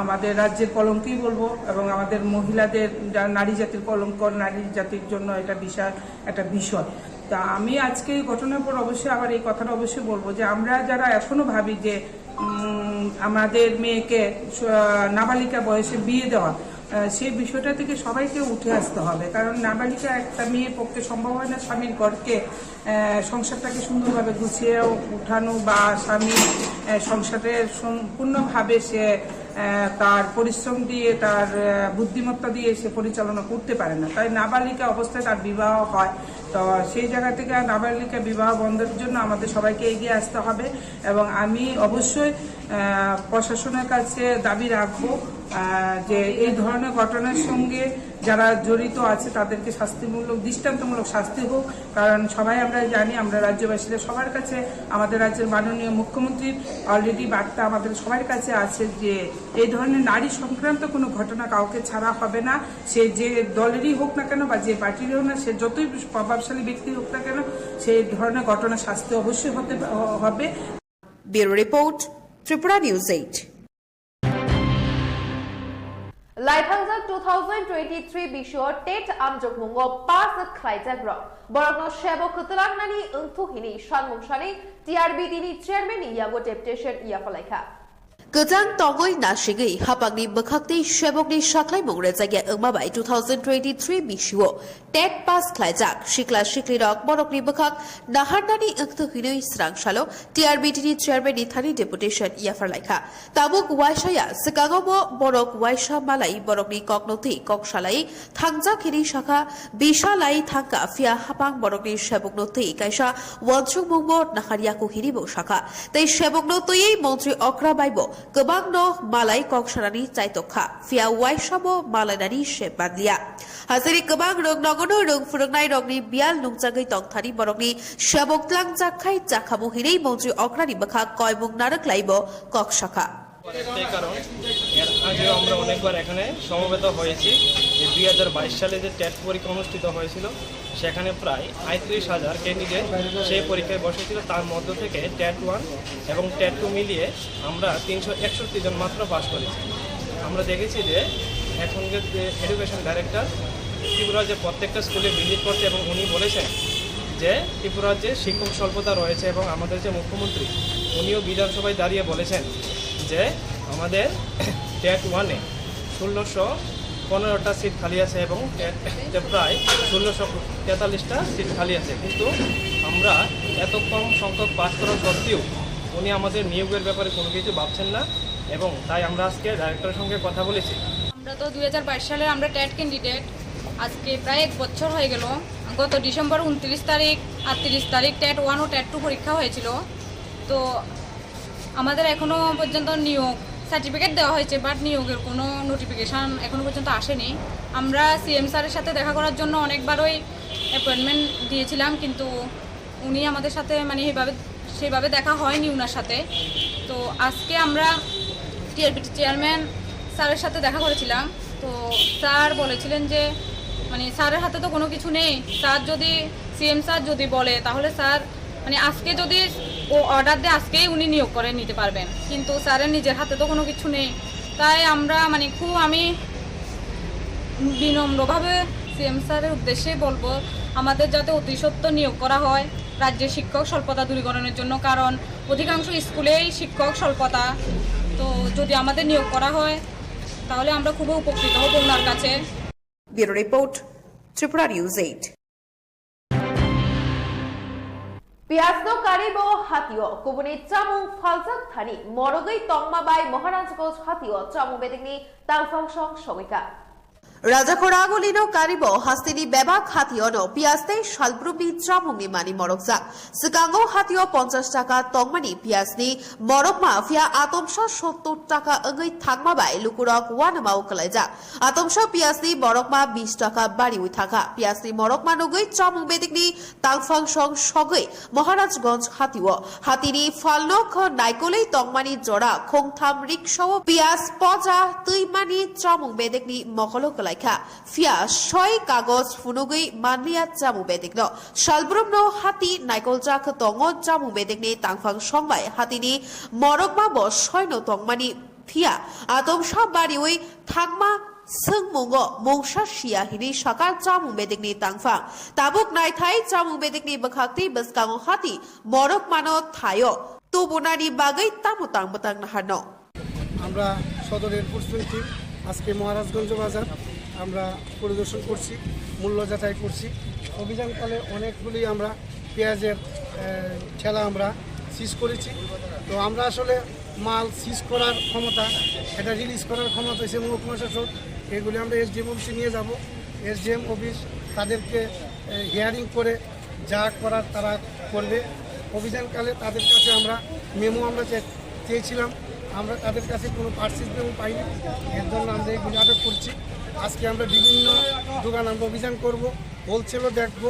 আমাদের রাজ্যের কলঙ্কই বলবো এবং আমাদের মহিলাদের যা- নারী জাতির কলঙ্ক, নারী জাতির জন্য এটা বিশাল একটা বিষয়। তা আমি আজকে এই ঘটনার পর অবশ্যই আবার এই কথাটা অবশ্যই বলবো যে আমরা যারা এখনো ভাবি যে উম, আমাদের মেয়েকে স- নাবালিকা বয়সে বিয়ে দেওয়া, আহ, সেই বিষয়টা থেকে সবাইকে উঠে আসতে হবে, কারণ নাবালিকা একটা মেয়ের পক্ষে সম্ভব হয় না স্বামীর ঘরকে, আহ, সংসারটাকে সুন্দরভাবে গুছিয়ে উঠানো বা স্বামী, আহ, সংসারে সম্পূর্ণভাবে সে, আহ, তার পরিশ্রম দিয়ে, তার, আহ, বুদ্ধিমত্তা দিয়ে সে পরিচালনা করতে পারে না। তাই নাবালিকা অবস্থায় তার বিবাহ হয়। তো সেই জায়গা থেকে নাবালিকা বিবাহ বন্ধের জন্য আমাদের সবাইকে এগিয়ে আসতে হবে এবং আমি অবশ্যই, আহ, প্রশাসনের কাছে দাবি রাখবো, আহ, যে এই ধরনের ঘটনার সঙ্গে যারা জড়িত আছে তাদেরকে শাস্তিমূলক, দৃষ্টান্তমূলক শাস্তি হোক। কারণ সবাই আমরা জানি, আমরা রাজ্যবাসীরা সবার কাছে, আমাদের রাজ্যের মাননীয় মুখ্যমন্ত্রীর already বার্তা আমাদের সবার কাছে আছে যে এই ধরনের নারী সংক্রান্ত কোনো ঘটনা কাউকে ছাড়া হবে না। সে যে দলেরই হোক না কেন বা যে পার্টিরই হোক না, সে যতই প্রভাবশালী ব্যক্তি হোক না কেন, সেই ধরনের ঘটনা শাস্তি অবশ্যই হতে হবে। Bureau Report, Tripura News eight. Laithangjak two thousand twenty-three bisio TET amjokmungo pass khlaijak rok borokno sebo kwtwlangnani wngthu hini sanmung sani T R B T ni chairman ni yago deputation yapharlaikha. Kwchang tongwi nasigwi hapangni bwkhakni sebokni saklaimung rwjakya wngma bai two thousand twenty-three bisio TET pass khlaijak sikla siklirok borokni bwkhak naharnani wngthu hinwi swrang salo T R B T ni chairman ni thani deputation yapharlaikha. Tabuk waisaya swkango bo borok waisa malai borokni kokno twi kok salai thangjak hini sakha, bisa lai thangka, phiya hapang borokni sebokno twi kaisa uansukmungbo naharyaku hinibo sakha. Tei sebokno twiwi montri okra baibo kwbangno malai kok sanani chaitokha, phiya waisabo malainani se manliya. Hasiri kwbang rwng nogono rwng phwrwngnai rokni biyal nungjagwi tongthani borokni sebok tlangjak khai chakhamu hinwi montri okrani bwkha koimung narwk laibo kok sakha. একটাই কারণ, এর আগেও আমরা অনেকবার এখানে সমবেত হয়েছি যে দুই হাজার বাইশ সালে যে টেট পরীক্ষা অনুষ্ঠিত হয়েছিল, সেখানে প্রায় আটত্রিশ হাজার ক্যান্ডিডেট সেই পরীক্ষায় বসেছিল। তার মধ্য থেকে টেট ওয়ান এবং টেট টু মিলিয়ে আমরা তিনশো একষট্টি জন মাত্র পাস করেছি। আমরা দেখেছি যে এখনকার যে এডুকেশন ডাইরেক্টর ত্রিপুরার যে প্রত্যেকটা স্কুলে ভিজিট করছে এবং উনি বলেছেন যে ত্রিপুরার যে শিক্ষক স্বল্পতা রয়েছে এবং আমাদের যে মুখ্যমন্ত্রী, উনিও বিধানসভায় দাঁড়িয়ে বলেছেন যে আমাদের টেট ওয়ানে ষোলোশো পনেরোটা সিট খালি আছে এবং টেটে প্রায় ষোলোশো তেতাল্লিশটা সিট খালি আছে। কিন্তু আমরা এত কম সংখ্যক পাস করা সত্ত্বেও উনি আমাদের নিয়োগের ব্যাপারে কোনো কিছু ভাবছেন না এবং তাই আমরা আজকে ডাইরেক্টরের সঙ্গে কথা বলেছি। আমরা তো দুই হাজার বাইশ সালের আমরা টেট ক্যান্ডিডেট। আজকে প্রায় এক বছর হয়ে গেল। গত ডিসেম্বর ঊনত্রিশ তারিখ, আটত্রিশ তারিখ টেট ওয়ান ও টেট টু পরীক্ষা হয়েছিল। তো আমাদের এখনো পর্যন্ত নিয়োগ সার্টিফিকেট দেওয়া হয়েছে, বাট নিয়োগের কোনো নোটিফিকেশন এখনো পর্যন্ত আসেনি। আমরা সিএম স্যারের সাথে দেখা করার জন্য অনেকবারই অ্যাপয়েন্টমেন্ট দিয়েছিলাম, কিন্তু উনি আমাদের সাথে মানে এইভাবে, সেইভাবে দেখা হয়নি ওনার সাথে। তো আজকে আমরা টিআরপিটি চেয়ারম্যান স্যারের সাথে দেখা করেছিলাম। তো স্যার বলেছিলেন যে মানে স্যারের হাতে তো কোনো কিছু নেই। স্যার যদি, সিএম স্যার যদি বলে, তাহলে স্যার মানে আজকে যদি ও অর্ডার দেয়, আজকেই উনি নিয়োগ করে নিতে পারবেন, কিন্তু স্যারের নিজের হাতে তো কোনো কিছু নেই। তাই আমরা মানে খুব, আমি বিনম্রভাবে সিএম স্যারের উদ্দেশ্যে বলবো, আমাদের যাতে অতি সত্বর নিয়োগ করা হয় রাজ্যে শিক্ষক স্বল্পতা দূরীকরণের জন্য, কারণ অধিকাংশ স্কুলেই শিক্ষক স্বল্পতা। তো যদি আমাদের নিয়োগ করা হয়, তাহলে আমরা খুবই উপকৃত হব ওনার কাছে। Bureau Report, Tripura News eight. Piyasno karibo hatio kubuni chamung phaljak thani morogwi tongma bai Maharajganj hatio chamung bedekni tangphang song sogwika. Rajakhoragulino karibo hasteni bebak hationo piyas tei salbrumni chamungni mani morokjak. Swkango hatio ponchash taka tongmani piyasni morokma phiya atomsa sottor taka wngwi thangma bai lukurok uanamao kwlaijak. Atomsa piyasni morokma bish taka bariwi thangkha. Piyasni morokma nugwi chamung bedekni tangphang song sogwi Maharajganj hatio. Hatini phalno kho naikolwi tongmani jora khongtham riksao piyas poja twimani chamung bedekni mokolo kwlaikha. Phiya soi kagoj phunugwi manliya chamung bedekno. Salbrumno hati naikoljak tongo chamung bedekni tangphang song bai. Hatini morokma bo soino tongmani Phiya atomsa bariwi thangma swngmungo mungsa siya hinwi sakha chamung bedekni tangphang. Tabuk naithai chamung bedekni bwkhak tei bwskango hati morok mano thaio tubunani bagwi tamo tang bwtang naharno. আমরা সদর air force team আজকে মহারাজগঞ্জ বাজার আমরা পরিদর্শন করছি, মূল্য যাচাই করছি। অভিযানকালে অনেকগুলি আমরা পেঁয়াজের, আহ, ঠেলা আমরা সিজ করেছি। তো আমরা আসলে মাল সিজ করার ক্ষমতা, এটা রিলিজ করার ক্ষমতা হচ্ছে মহকুমা শাসক। এগুলি আমরা এসডিএম অফিসে নিয়ে যাব। এসডিএম অফিস তাদেরকে, আহ, হিয়ারিং করে যা করার তারা করবে। অভিযানকালে তাদের কাছে আমরা মেমো আমরা চে-, চেয়েছিলাম, আমরা তাদের কাছে কোনো পার্সেস মেমো পাইনি, এর জন্য আমরা এগুলি আটক করছি। আজকে আমরা বিভিন্ন দোকান আমরা অভিযান করব, হোলসেলও দেখব,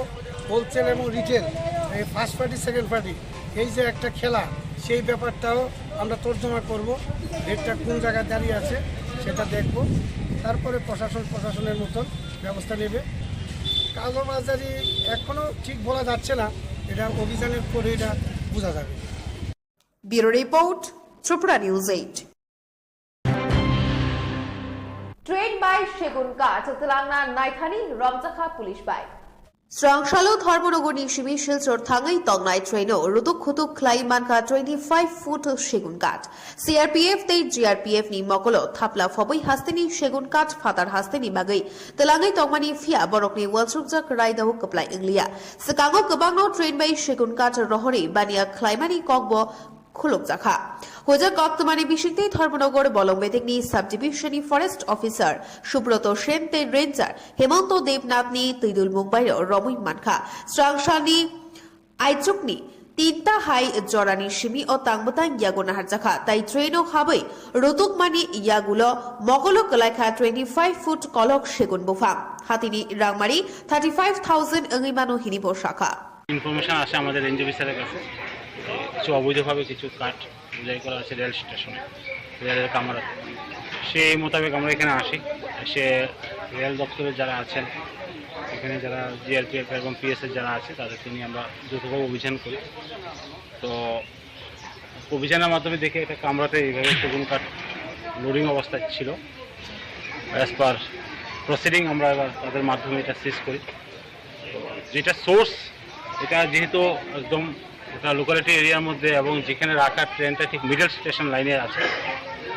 হোলসেল এবং রিটেল, এই ফার্স্ট পার্টি, সেকেন্ড পার্টি, এই যে একটা খেলা, সেই ব্যাপারটাও আমরা তর্জমা করব। রেটটা কোন জায়গায় দাঁড়িয়ে আছে সেটা দেখব, তারপরে প্রশাসন প্রশাসনের মতন ব্যবস্থা নেবে। কালোবাজারি এখনও ঠিক বলা যাচ্ছে না, এটা অভিযানের পরে এটা বোঝা যাবে। Bureau Report, Tripura News eight. Train bai Segun Kath twlangna naithani romjakha police bai. Srangsalo Dharmonogorni simi Silchar thangwi tongnai traino rutuk khutuk khlai mankha twenty five foot Segun Kath. C R P F tei G R P F ni mokolo thapla phobwi hasteni Segun Kath phatar hasteni bagwi twlangwi tongmani phiya borokni uansukjak raidao kwplai wngliya. Swkango kwbangno train bai Segun Kath rohorwi baniya khlaimani kokbo khulukjakha. Hojak koktwmani bisingtwi Dharmonogor Bolong Bedekni Sub Division ni Forest Officer Subroto Sen tei Ranger Hemonto Debnath ni twidulmung bai romwi mankha. Srangsalni aichukni tinta hai jorani simi o tang bwtang yago naharjakha, tai train o habwi rutukmani yagulo mogolo kwlaikha twenty five foot kolok segun buphang. Hatini rangmari thirty five thousand wngwi mano hini bo sakha. Information আসে আমাদের রেঞ্জ অফিসারের কাছে, কিছু অবৈধভাবে কিছু কাঠ বোঝাই করা আছে রেল স্টেশনে। রেলের কামরা। সেই মোতাবেক আমরা এখানে আসি, এসে রেল দপ্তরের যারা আছেন, এখানে যারা জিআরপিএফ এবং পিএসএফ যারা আছে, তাদেরকে নিয়ে আমরা যৌথভাবে অভিযান করি। তো অভিযানের মাধ্যমে দেখি একটা কামরাতে এইভাবে সেগুন কাঠ লোডিং অবস্থায় ছিল। অ্যাজ পার প্রসিডিং আমরা এবার তাদের মাধ্যমে এটা সিজ করি। যেটা সোর্স, এটা যেহেতু একদম এটা লোকালিটি এরিয়ার মধ্যে এবং যেখানে রাখা ট্রেনটা ঠিক মিডল স্টেশন লাইনে আছে,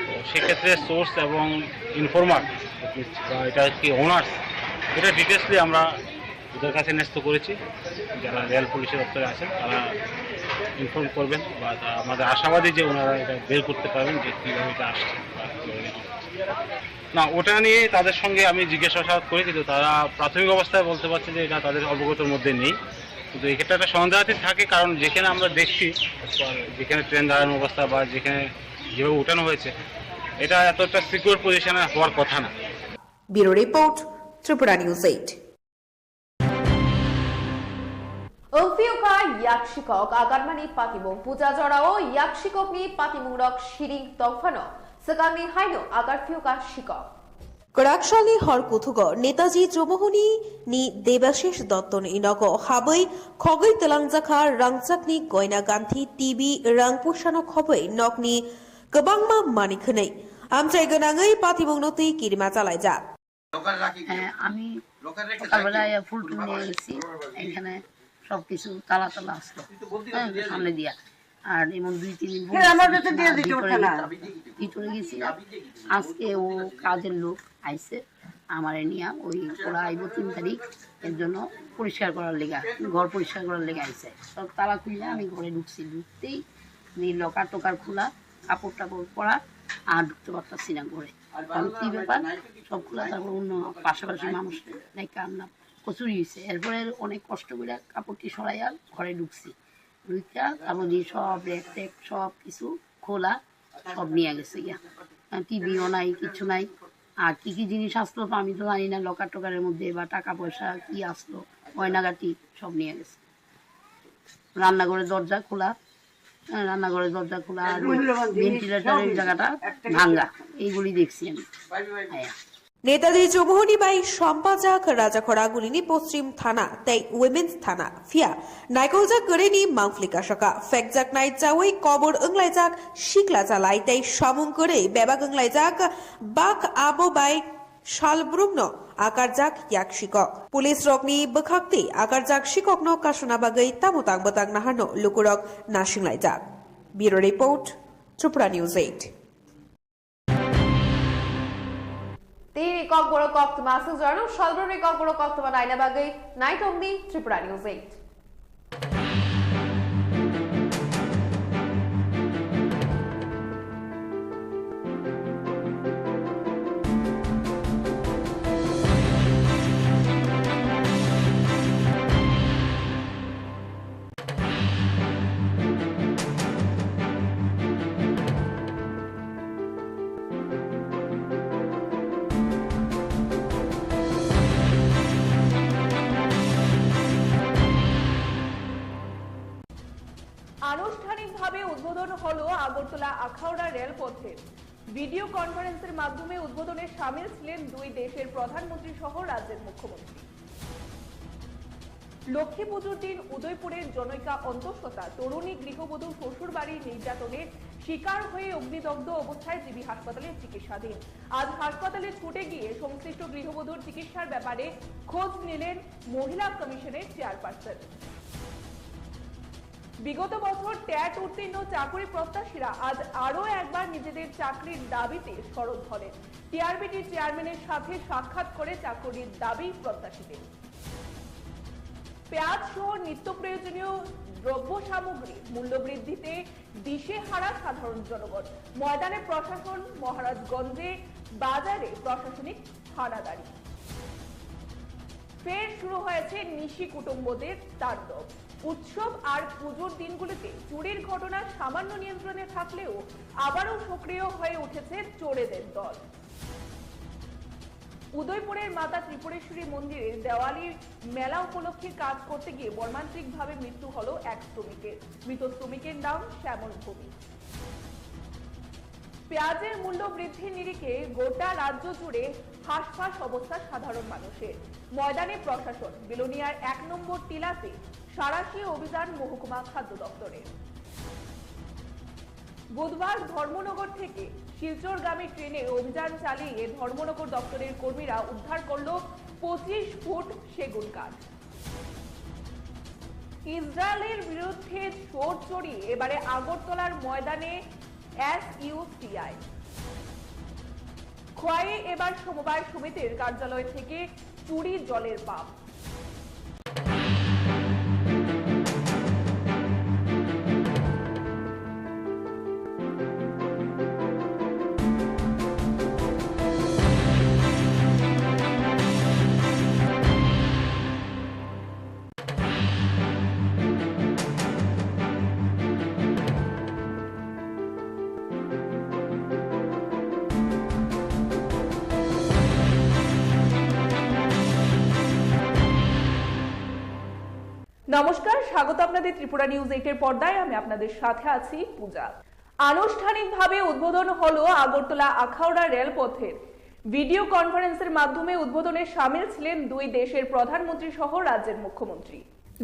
তো সেক্ষেত্রে সোর্স এবং ইনফর্মার বা এটা কি ওনার্স, এটা ডিটেলসলি আমরা ওদের কাছে ন্যস্ত করেছি। যারা রেল পুলিশের দপ্তরে আছেন, তারা ইনফর্ম করবেন বা তা-, আমাদের আশাবাদী যে ওনারা এটা বের করতে পারবেন যে কীভাবে এটা আসছে বা কীভাবে নেওয়া হচ্ছে। না, ওটা নিয়ে তাদের সঙ্গে আমি জিজ্ঞাসাবাদ করি, কিন্তু তারা প্রাথমিক অবস্থায় বলতে পারছে যে এটা তাদের অবগতর মধ্যে নেই। কিন্তু এক্ষেত্রে একটা সন্দেহাতীত থাকে, কারণ যেখানে আমরা দেখছি, যেখানে ট্রেন দাঁড়ানোর অবস্থা বা যেখানে যেভাবে উঠানো হয়েছে, এটা এতটা সিকিউর পজিশনে হওয়ার কথা না। Bureau Report, Tripura News eight. Wngphiukha yak sikok agarmani patimung. Puja jorao yak sikokni patimungrok siring tongphano swkangni haino agarphiukha sikok. Kwraksalni hor kuthugo Netaji Chomohoni ni Debashish Dotto ni nogo habwi khogwi twlangjakha rangchakni goina ganthi, T V, rang puisano khobwi nokni kwbangma manwi khwnwi amchai gwnangwi patimungno twi kirima chalaijak. হ্যাঁ, আমি সকালবেলায় ফুল টুল নিয়ে গেছি, এখানে সব কিছু তালা তালা আসলো, হ্যাঁ, সামনে দিয়া। আর এমন দুই তিন দিন ভিতরে গেছি। আজকে ও কাজের লোক আইছে, আমার নিয়ে ওই ওরা আইবো তিন তারিখ, এর জন্য পরিষ্কার করার লেগা, ঘর পরিষ্কার করার লেগা আইছে। সব তালা খুললে আমি ঘরে ঢুকছি, ঢুকতেই লকার টকার খোলা, কাপড় টাপড় পরা, আর ঢুকতে পারতাছি না ঘরে। আমি কি ব্যাপার, সবগুলা তারপর অন্য পাশাপাশি মানুষ দেখে আমরা কচুরি হয়েছে। এরপরে অনেক কষ্ট করে কাপড়টি সরাইয়া ঘরে ঢুকছি। ঢুকিয়া তারপর দিয়ে সব র্যাক ট্যাক সব কিছু খোলা, সব নিয়ে গেছে গিয়া। টিভিও নাই, কিছু নাই। আর কি কি জিনিস আসলো তো আমি তো জানি না, লকার টকারের মধ্যে বা টাকা পয়সা কি আসলো, গয়নাগাটি সব নিয়ে গেছে। রান্নাঘরের দরজা খোলা, হ্যাঁ, রান্নাঘরের দরজা খোলা আর ভেন্টিলেটরের জায়গাটা ভাঙ্গা, এইগুলি দেখছি আমি। হ্যাঁ। Netaji Chomohoni bai Sampajak Rajakhora gulini Poschim Thana tei Women's Thana, phiya naikoljak kwrwini mangpli kasaka phekjaknai chawi kobor wnglaijak sikla chalai tei samung kwrwi bebak wnglaijak bak abo bai salbrumno akarjak yak sikok. Police rokni bwkhaktwi akarjak sikokno kasuna bagwi tamo tang bwtang naharno lukurok nasinglaijak. Bureau Report, Tripura News eight. Tini Kokborok koktwma aswk jorano salbrumni Kokborok koktwma naina bagwi naitongdi Tripura News eight. আনুষ্ঠানিকভাবে উদ্বোধন হলো আগরতলা আখাউড়া রেলপথের। ভিডিও কনফারেন্সের মাধ্যমে উদ্বোধনে সামিল ছিলেন দুই দেশের প্রধানমন্ত্রী সহ রাজ্যের মুখ্যমন্ত্রী। লক্ষ্মী পুজোর দিন উদয়পুরের জনৈকা অন্তঃসত্ত্বা তরুণী গৃহবধূ শ্বশুরবাড়ির নির্যাতনের শিকার হয়ে অগ্নিদগ্ধ অবস্থায় জিবি হাসপাতালে চিকিৎসাধীন। আজ হাসপাতালে ছুটে গিয়ে সংশ্লিষ্ট গৃহবধূর চিকিৎসার ব্যাপারে খোঁজ নিলেন মহিলা কমিশনের চেয়ারপারসন। বিগত বছর ট্যাট উত্তীর্ণ চাকুরি প্রত্যাশীরা আজ আরও একবার নিজেদের চাকরির দাবিতে সরব হলেন। টিআরবিটি চেয়ারম্যানের সাথে সাক্ষাৎ করে চাকুরির দাবি প্রত্যাশীদের। পেঁয়াজ সহ নিত্য প্রয়োজনীয় দ্রব্য সামগ্রী মূল্যবৃদ্ধিতে দিশেহারা সাধারণ জনগণ। ময়দানে প্রশাসন, মহারাজগঞ্জে বাজারে প্রশাসনিক হানাদারি। ফের শুরু হয়েছে নিশি কুটুম্বদের তাণ্ডব। উৎসব আর পুজোর দিনগুলিতে চুরির ঘটনা সামান্য নিয়ন্ত্রণে থাকলেও আবারও সক্রিয় হয়ে উঠেছে চোরেদের দল। উদয়পুরের মাতা ত্রিপুরেশ্বরী মন্দিরের দেওয়ালির মেলা উপলক্ষে কাজ করতে গিয়ে মর্মান্তিকভাবে মৃত্যু হলো এক শ্রমিকের। মৃত শ্রমিকের নাম শ্যামল ভৌমিক। পেঁয়াজের মূল্য বৃদ্ধির নিরিখে গোটা রাজ্য জুড়ে হাঁসফাঁস অবস্থা সাধারণ মানুষের। ময়দানে প্রশাসন, বিলোনিয়ার এক নম্বর টিলাতে সাঁড়াশি অভিযান মহকুমা খাদ্য দপ্তরের। বুধবার ধর্মনগর থেকে শিলচরগামী ট্রেনে অভিযান চালিয়ে ধর্মনগর দপ্তরের কর্মীরা উদ্ধার করল পঁচিশ ফুট সেগুন কাঠ। ইসরায়েলের বিরুদ্ধে জোর চড়িয়ে এবারে আগরতলার ময়দানে এসইউসিআই। খোয়াইয়ে এবার সমবায় সমিতির কার্যালয় থেকে চুরি জলের পাম্প। নমস্কার, স্বাগত আপনাদের ত্রিপুরা নিউজ এইটের পর্দায়। আমি আপনাদের সাথে আছি পূজা। আনুষ্ঠানিকভাবে উদ্বোধন হলো আগরতলা আখাউড়া রেলপথের। ভিডিও কনফারেন্সের মাধ্যমে উদ্বোধনে সামিল ছিলেন দুই দেশের প্রধানমন্ত্রী সহ রাজ্যের মুখ্যমন্ত্রী।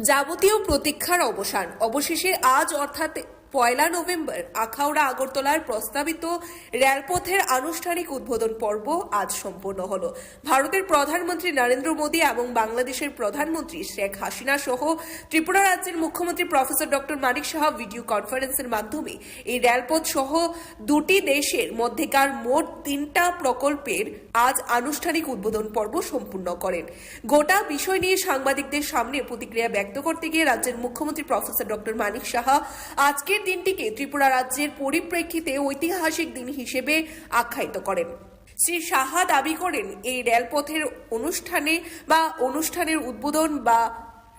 যাবতীয় প্রতীক্ষার অবসান। অবশেষে আজ অর্থাৎ পয়লা নভেম্বর আখাউড়া আগরতলার প্রস্তাবিত রেলপথের আনুষ্ঠানিক উদ্বোধন পর্ব আজ সম্পন্ন হলো। ভারতের প্রধানমন্ত্রী নরেন্দ্র মোদী এবং বাংলাদেশের প্রধানমন্ত্রী শেখ হাসিনা সহ ত্রিপুরা রাজ্যের মুখ্যমন্ত্রী প্রফেসর ডক্টর মানিক সাহা ভিডিও কনফারেন্সের মাধ্যমে এই রেলপথ সহ দুটি দেশের মধ্যেকার মোট তিনটা প্রকল্পের আজ আনুষ্ঠানিক উদ্বোধন পর্ব সম্পূর্ণ করেন। গোটা বিষয় নিয়ে সাংবাদিকদের সামনে প্রতিক্রিয়া ব্যক্ত করতে গিয়ে রাজ্যের মুখ্যমন্ত্রী প্রফেসর ডক্টর মানিক সাহা আজকের দিনটিকে ত্রিপুরা রাজ্যের পরিপ্রেক্ষিতে ঐতিহাসিক দিন হিসেবে আখ্যায়িত করেন। শ্রী সাহা দাবি করেন, এই রেলপথের অনুষ্ঠানে বা অনুষ্ঠানের উদ্বোধন বা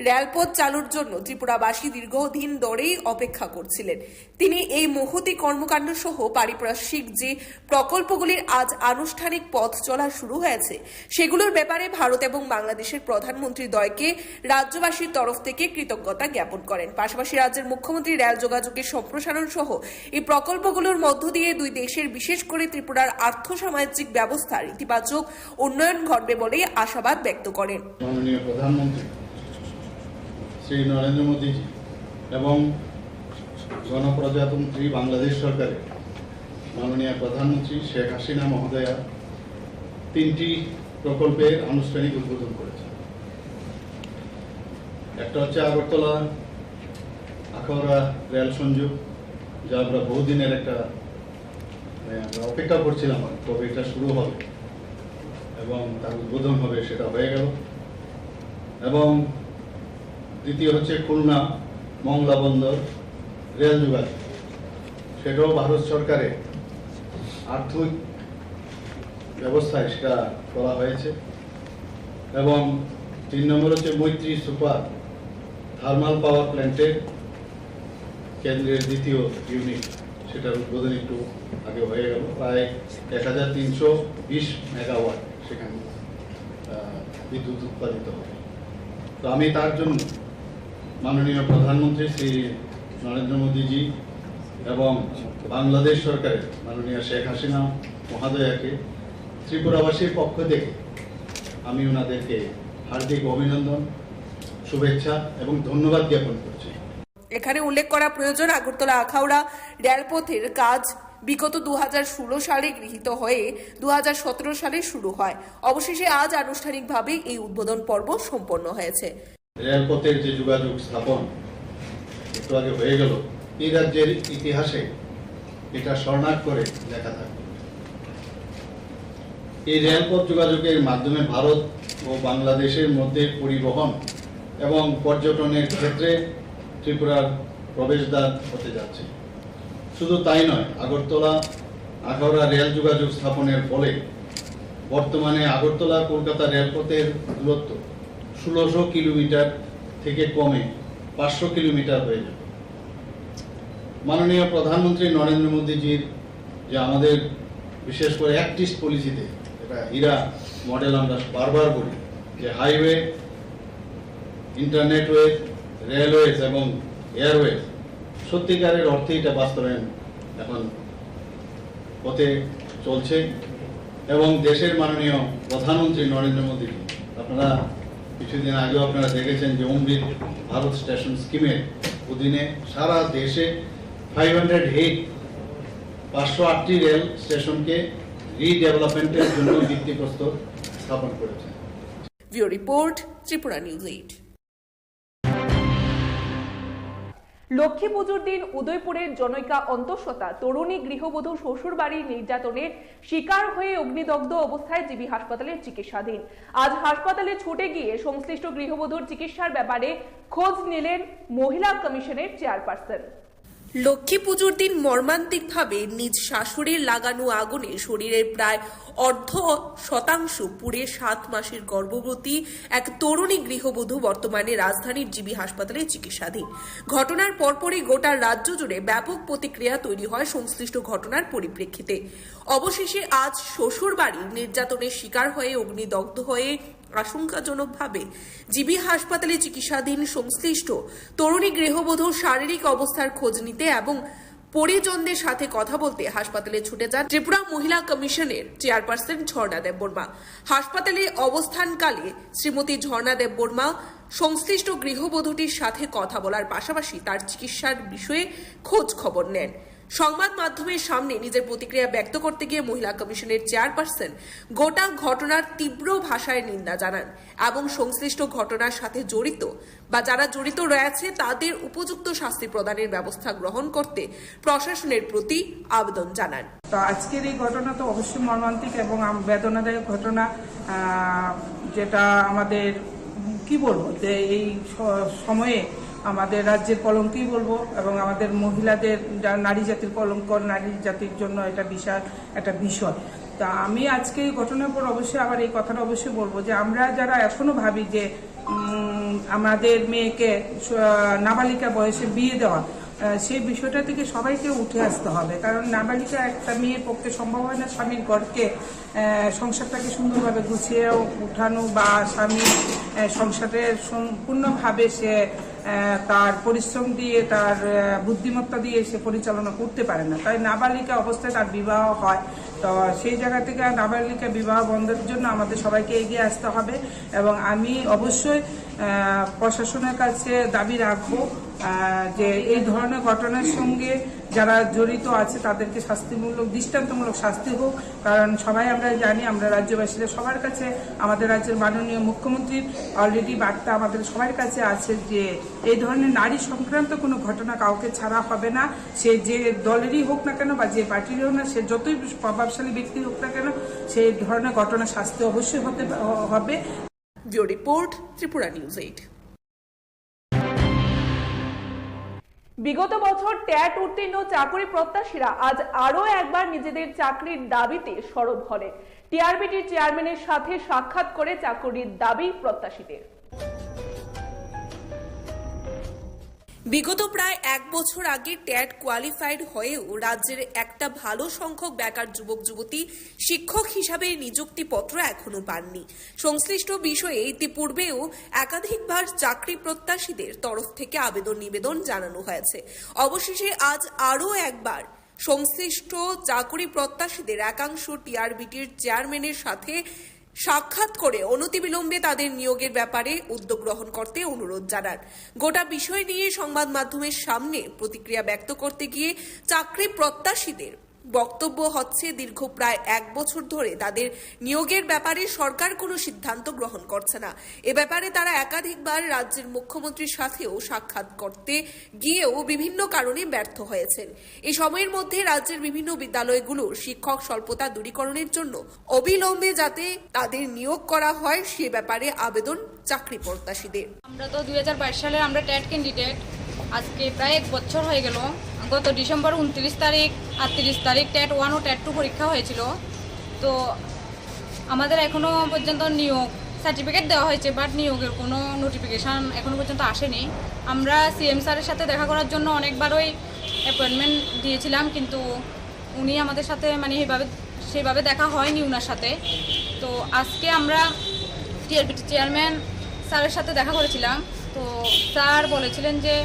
রেলপথ চালুর জন্য ত্রিপুরাবাসী দীর্ঘদিন ধরেই অপেক্ষা করছিলেন। তিনি এই মহতী কর্মকাণ্ড সহ পারিপার্শ্বিক যে প্রকল্পগুলির আজ আনুষ্ঠানিক পথ চলা শুরু হয়েছে, সেগুলোর ব্যাপারে ভারত এবং বাংলাদেশের প্রধানমন্ত্রী দ্বয়কে রাজ্যবাসীর তরফ থেকে কৃতজ্ঞতা জ্ঞাপন করেন। পাশাপাশি রাজ্যের মুখ্যমন্ত্রী রেল যোগাযোগের সম্প্রসারণ সহ এই প্রকল্পগুলোর মধ্য দিয়ে দুই দেশের, বিশেষ করে ত্রিপুরার আর্থ সামাজিক ব্যবস্থার ইতিবাচক উন্নয়ন ঘটবে বলেই আশাবাদ ব্যক্ত করেন। মাননীয় প্রধানমন্ত্রী শ্রী নরেন্দ্র মোদীজি এবং গণপ্রজাতন্ত্রী বাংলাদেশ সরকারের মাননীয় প্রধানমন্ত্রী শেখ হাসিনা মহোদয়া তিনটি প্রকল্পের আনুষ্ঠানিক উদ্বোধন করেছেন। একটা হচ্ছে আগরতলা আখাউড়া রেল সংযোগ, যা আমরা বহুদিনের একটা, মানে, আমরা অপেক্ষা করছিলাম আর কবে এটা শুরু হবে এবং তার উদ্বোধন হবে, সেটা হয়ে গেল। এবং দ্বিতীয় হচ্ছে খুলনা মংলা বন্দর রেল যোগাযোগ, সেটাও ভারত সরকারের আর্থিক ব্যবস্থায় সেটা করা হয়েছে। এবং তিন নম্বর হচ্ছে মৈত্রী সুপার থার্মাল পাওয়ার প্ল্যান্টের কেন্দ্রের দ্বিতীয় ইউনিট, সেটার উদ্বোধন একটু আগে হয়ে গেল। প্রায় এক হাজার তিনশো বিশ মেগাওয়াট সেখানে, আহ, বিদ্যুৎ উৎপাদিত হবে। তো আমি তার জন্য মাননীয় প্রধানমন্ত্রী শ্রী নরেন্দ্র মোদীজি এবং বাংলাদেশ সরকারের মাননীয় শেখ হাসিনা মহোদয়াকে ত্রিপুরাবাসীর পক্ষ থেকে আমি ওনাদেরকে হার্দিক অভিনন্দন, শুভেচ্ছা এবং ধন্যবাদ জ্ঞাপন করছি। এখানে উল্লেখ করা প্রয়োজন, আগরতলা আখাউড়া রেলপথের কাজ বিগত দু হাজার ষোলো সালে গৃহীত হয়ে দু হাজার সতেরো সালে শুরু হয়। অবশেষে আজ আনুষ্ঠানিকভাবে এই উদ্বোধন পর্ব সম্পন্ন হয়েছে। রেলপথের যে যোগাযোগ স্থাপন একটু আগে হয়ে গেল, এই রাজ্যের ইতিহাসে এটা স্বর্ণাক্ষরে লেখা থাকবে। এই রেলপথ যোগাযোগের মাধ্যমে ভারত ও বাংলাদেশের মধ্যে পরিবহন এবং পর্যটনের ক্ষেত্রে ত্রিপুরার প্রবেশদ্বার হতে যাচ্ছে। শুধু তাই নয়, আগরতলা আখাউড়া রেল যোগাযোগ স্থাপনের ফলে বর্তমানে আগরতলা কলকাতা রেলপথের দূরত্ব ষোলোশো কিলোমিটার থেকে কমে পাঁচশো কিলোমিটার হয়ে যাবে। মাননীয় প্রধানমন্ত্রী নরেন্দ্র মোদীজির যে আমাদের বিশেষ করে অ্যাক্ট ইস্ট পলিসিতে, এটা হীরা মডেল আমরা বারবার বলি, যে হাইওয়ে, ইন্টারনেটওয়েজ, রেলওয়েজ এবং এয়ারওয়েজ, সত্যিকারের অর্থে এটা বাস্তবায়ন এখন পথে চলছে এবং দেশের মাননীয় প্রধানমন্ত্রী নরেন্দ্র মোদী, আপনারা কিছুদিন আগেও আপনারা দেখেছেন যে অমৃত ভারত স্টেশন স্কিমের অধীনে সারা দেশে ফাইভ হান্ড্রেড এইট, পাঁচশো আটটি রেল স্টেশনকে রিডেভেলপমেন্টের জন্য ভিত্তিপ্রস্তর স্থাপন করেছেন। Bureau report, Tripura News eight. Lakshmi পুজোর দিন উদয়পুরের জনৈকা অন্তঃসত্ত্বা তরুণী গৃহবধূ শ্বশুরবাড়ির নির্যাতনের শিকার হয়ে অগ্নিদগ্ধ অবস্থায় জিবি হাসপাতালে চিকিৎসাধীন। আজ হাসপাতালে ছুটে গিয়ে সংশ্লিষ্ট গৃহবধূর চিকিৎসার ব্যাপারে খোঁজ নিলেন মহিলা কমিশনের চেয়ারপারসন। লক্ষ্মী পুজোর দিন মর্মান্তিকভাবে নিজ শাশুড়ির লাগানো আগুনে শরীরের প্রায় অর্ধ শতাংশ পুড়ে সাত মাসের গর্ভবতী এক তরুণী গৃহবধূ বর্তমানে রাজধানীর জিবি হাসপাতালে চিকিৎসাধীন। ঘটনার পরপরই গোটা রাজ্য জুড়ে ব্যাপক প্রতিক্রিয়া তৈরি হয় সংশ্লিষ্ট ঘটনার পরিপ্রেক্ষিতে। অবশেষে আজ শ্বশুর বাড়ির নির্যাতনের শিকার হয়ে অগ্নিদগ্ধ হয়ে আশঙ্কাজনকভাবে জিবি হাসপাতালে চিকিৎসাধীন সংশ্লিষ্ট তরুণী গৃহবধূর শারীরিক অবস্থার খোঁজ নিতে এবং পরিজনদের সাথে কথা বলতে হাসপাতালে ছুটে যান ত্রিপুরা মহিলা কমিশনের চেয়ারপারসন ঝর্ণা দেববর্মা। হাসপাতালে অবস্থানকালে শ্রীমতী ঝর্ণা দেববর্মা সংশ্লিষ্ট গৃহবধূটির সাথে কথা বলার পাশাপাশি তার চিকিৎসার বিষয়ে খোঁজ খবর নেন। সংবাদ মাধ্যমের সামনে নিজের প্রতিক্রিয়া ব্যক্ত করতে গিয়ে মহিলা কমিশনের চেয়ারপারসন গোটা ঘটনার তীব্র ভাষায় নিন্দা জানান এবং সংশ্লিষ্ট ঘটনার সাথে জড়িত বা যারা জড়িত রয়েছে তাদের উপযুক্ত শাস্তি প্রদানের ব্যবস্থা গ্রহণ করতে প্রশাসনের প্রতি আবেদন জানান। তো আজকের এই ঘটনা তো অবশ্যই মর্মান্তিক এবং আম- বেদনাদায়ক ঘটনা, আহ, যেটা আমাদের কি বলবো যে এই স- সময়ে আমাদের রাজ্যের কলঙ্কই বলবো এবং আমাদের মহিলাদের যা নারী জাতির কলঙ্ক, নারী জাতির জন্য এটা বিশাল একটা বিষয়। তা আমি আজকে এই ঘটনার পর অবশ্যই আবার এই কথাটা অবশ্যই বলবো যে আমরা যারা এখনো ভাবি যে উম, আমাদের মেয়েকে স- নাবালিকা বয়সে বিয়ে দেওয়া, আহ, সেই বিষয়টা থেকে সবাইকে উঠে আসতে হবে। কারণ নাবালিকা একটা মেয়ের পক্ষে সম্ভব হয় না স্বামীর ঘরকে, আহ, সংসারটাকে সুন্দরভাবে গুছিয়ে উঠানো বা স্বামী, আহ, সংসারে সম্পূর্ণভাবে সে, আহ, তার পরিশ্রম দিয়ে, তার, আহ, বুদ্ধিমত্তা দিয়ে সে পরিচালনা করতে পারে না। তাই নাবালিকা অবস্থায় তার বিবাহ হয়। তো সেই জায়গা থেকে নাবালিকা বিবাহ বন্ধের জন্য আমাদের সবাইকে এগিয়ে আসতে হবে এবং আমি অবশ্যই, আহ, প্রশাসনের কাছে দাবি রাখবো, আহ, যে এই ধরনের ঘটনার সঙ্গে যারা জড়িত আছে তাদেরকে শাস্তিমূলক, দৃষ্টান্তমূলক শাস্তি হোক। কারণ সবাই আমরা জানি, আমরা রাজ্যবাসীরা সবার কাছে, আমাদের রাজ্যের মাননীয় মুখ্যমন্ত্রীর অলরেডি বার্তা আমাদের সবার কাছে আছে যে এই ধরনের নারী সংক্রান্ত কোনো ঘটনা কাউকে ছাড়া হবে না। সে যে দলেরই হোক না কেন বা যে পার্টিরই হোক না, সে যতই প্রভাবশালী ব্যক্তি হোক না কেন, সেই ধরনের ঘটনা শাস্তি অবশ্যই হতে হবে। Bureau report, Tripura News eight. বিগত বছর ট্যাট উত্তীর্ণ চাকরি প্রত্যাশীরা আজ আরও একবার নিজেদের চাকরির দাবিতে সরব হলেন। টিআরবিটির চেয়ারম্যানের সাথে সাক্ষাৎ করে চাকরির দাবি প্রত্যাশীদের। বিগত প্রায় এক বছর আগে ট্যাট কোয়ালিফাইড হয়েও রাজ্যের একটা ভালো সংখ্যক বেকার যুবক যুবতী শিক্ষক হিসাবে নিযুক্তিপত্র এখনো পাননি। সংশ্লিষ্ট বিষয়ে ইতিপূর্বেও একাধিকবার চাকরি প্রত্যাশীদের তরফ থেকে আবেদন নিবেদন জানানো হয়েছে। অবশেষে আজ আরও একবার সংশ্লিষ্ট চাকরি প্রত্যাশীদের একাংশ টিআরবিটির চেয়ারম্যানের সাথে সাক্ষাৎ করে অনতিবিলম্বে তাদের নিয়োগের ব্যাপারে উদ্যোগ গ্রহণ করতে অনুরোধ জানান। গোটা বিষয় নিয়ে সংবাদ মাধ্যমের সামনে প্রতিক্রিয়া ব্যক্ত করতে গিয়ে চাকরি প্রত্যাশীদের বক্তব্য হচ্ছে, দীর্ঘ প্রায় এক বছর ধরে তাদের নিয়োগের ব্যাপারে সরকার কোনো সিদ্ধান্ত গ্রহণ করছে না। এ ব্যাপারে তারা একাধিকবার রাজ্যের মুখ্যমন্ত্রীর সাথেও সাক্ষাৎ করতে গিয়েও বিভিন্ন কারণে ব্যর্থ হয়েছেন। এই সময়ের মধ্যে রাজ্যের বিভিন্ন বিদ্যালয়গুলোর শিক্ষক স্বল্পতা দূরীকরণের জন্য অবিলম্বে যাতে তাদের নিয়োগ করা হয়, সে ব্যাপারে আবেদন চাকরি প্রত্যাশীদের। আমরা তো দুই হাজার বাইশ সালের আমরা ট্যাট ক্যান্ডিডেট। আজকে প্রায় এক বছর হয়ে গেল। গত ডিসেম্বর উনত্রিশ তারিখ, আটত্রিশ তারিখ ট্যাট ওয়ান ও ট্যাট টু পরীক্ষা হয়েছিল। তো আমাদের এখনো পর্যন্ত নিয়োগ সার্টিফিকেট দেওয়া হয়েছে, বাট নিয়োগের কোনো নোটিফিকেশন এখনো পর্যন্ত আসেনি। আমরা সিএম স্যারের সাথে দেখা করার জন্য অনেকবারই অ্যাপয়েন্টমেন্ট দিয়েছিলাম, কিন্তু উনি আমাদের সাথে মানে এইভাবে, সেইভাবে দেখা হয়নি ওনার সাথে। তো আজকে আমরা টিআরবিটি চেয়ারম্যান স্যারের সাথে দেখা করেছিলাম। তো স্যার বলেছিলেন যে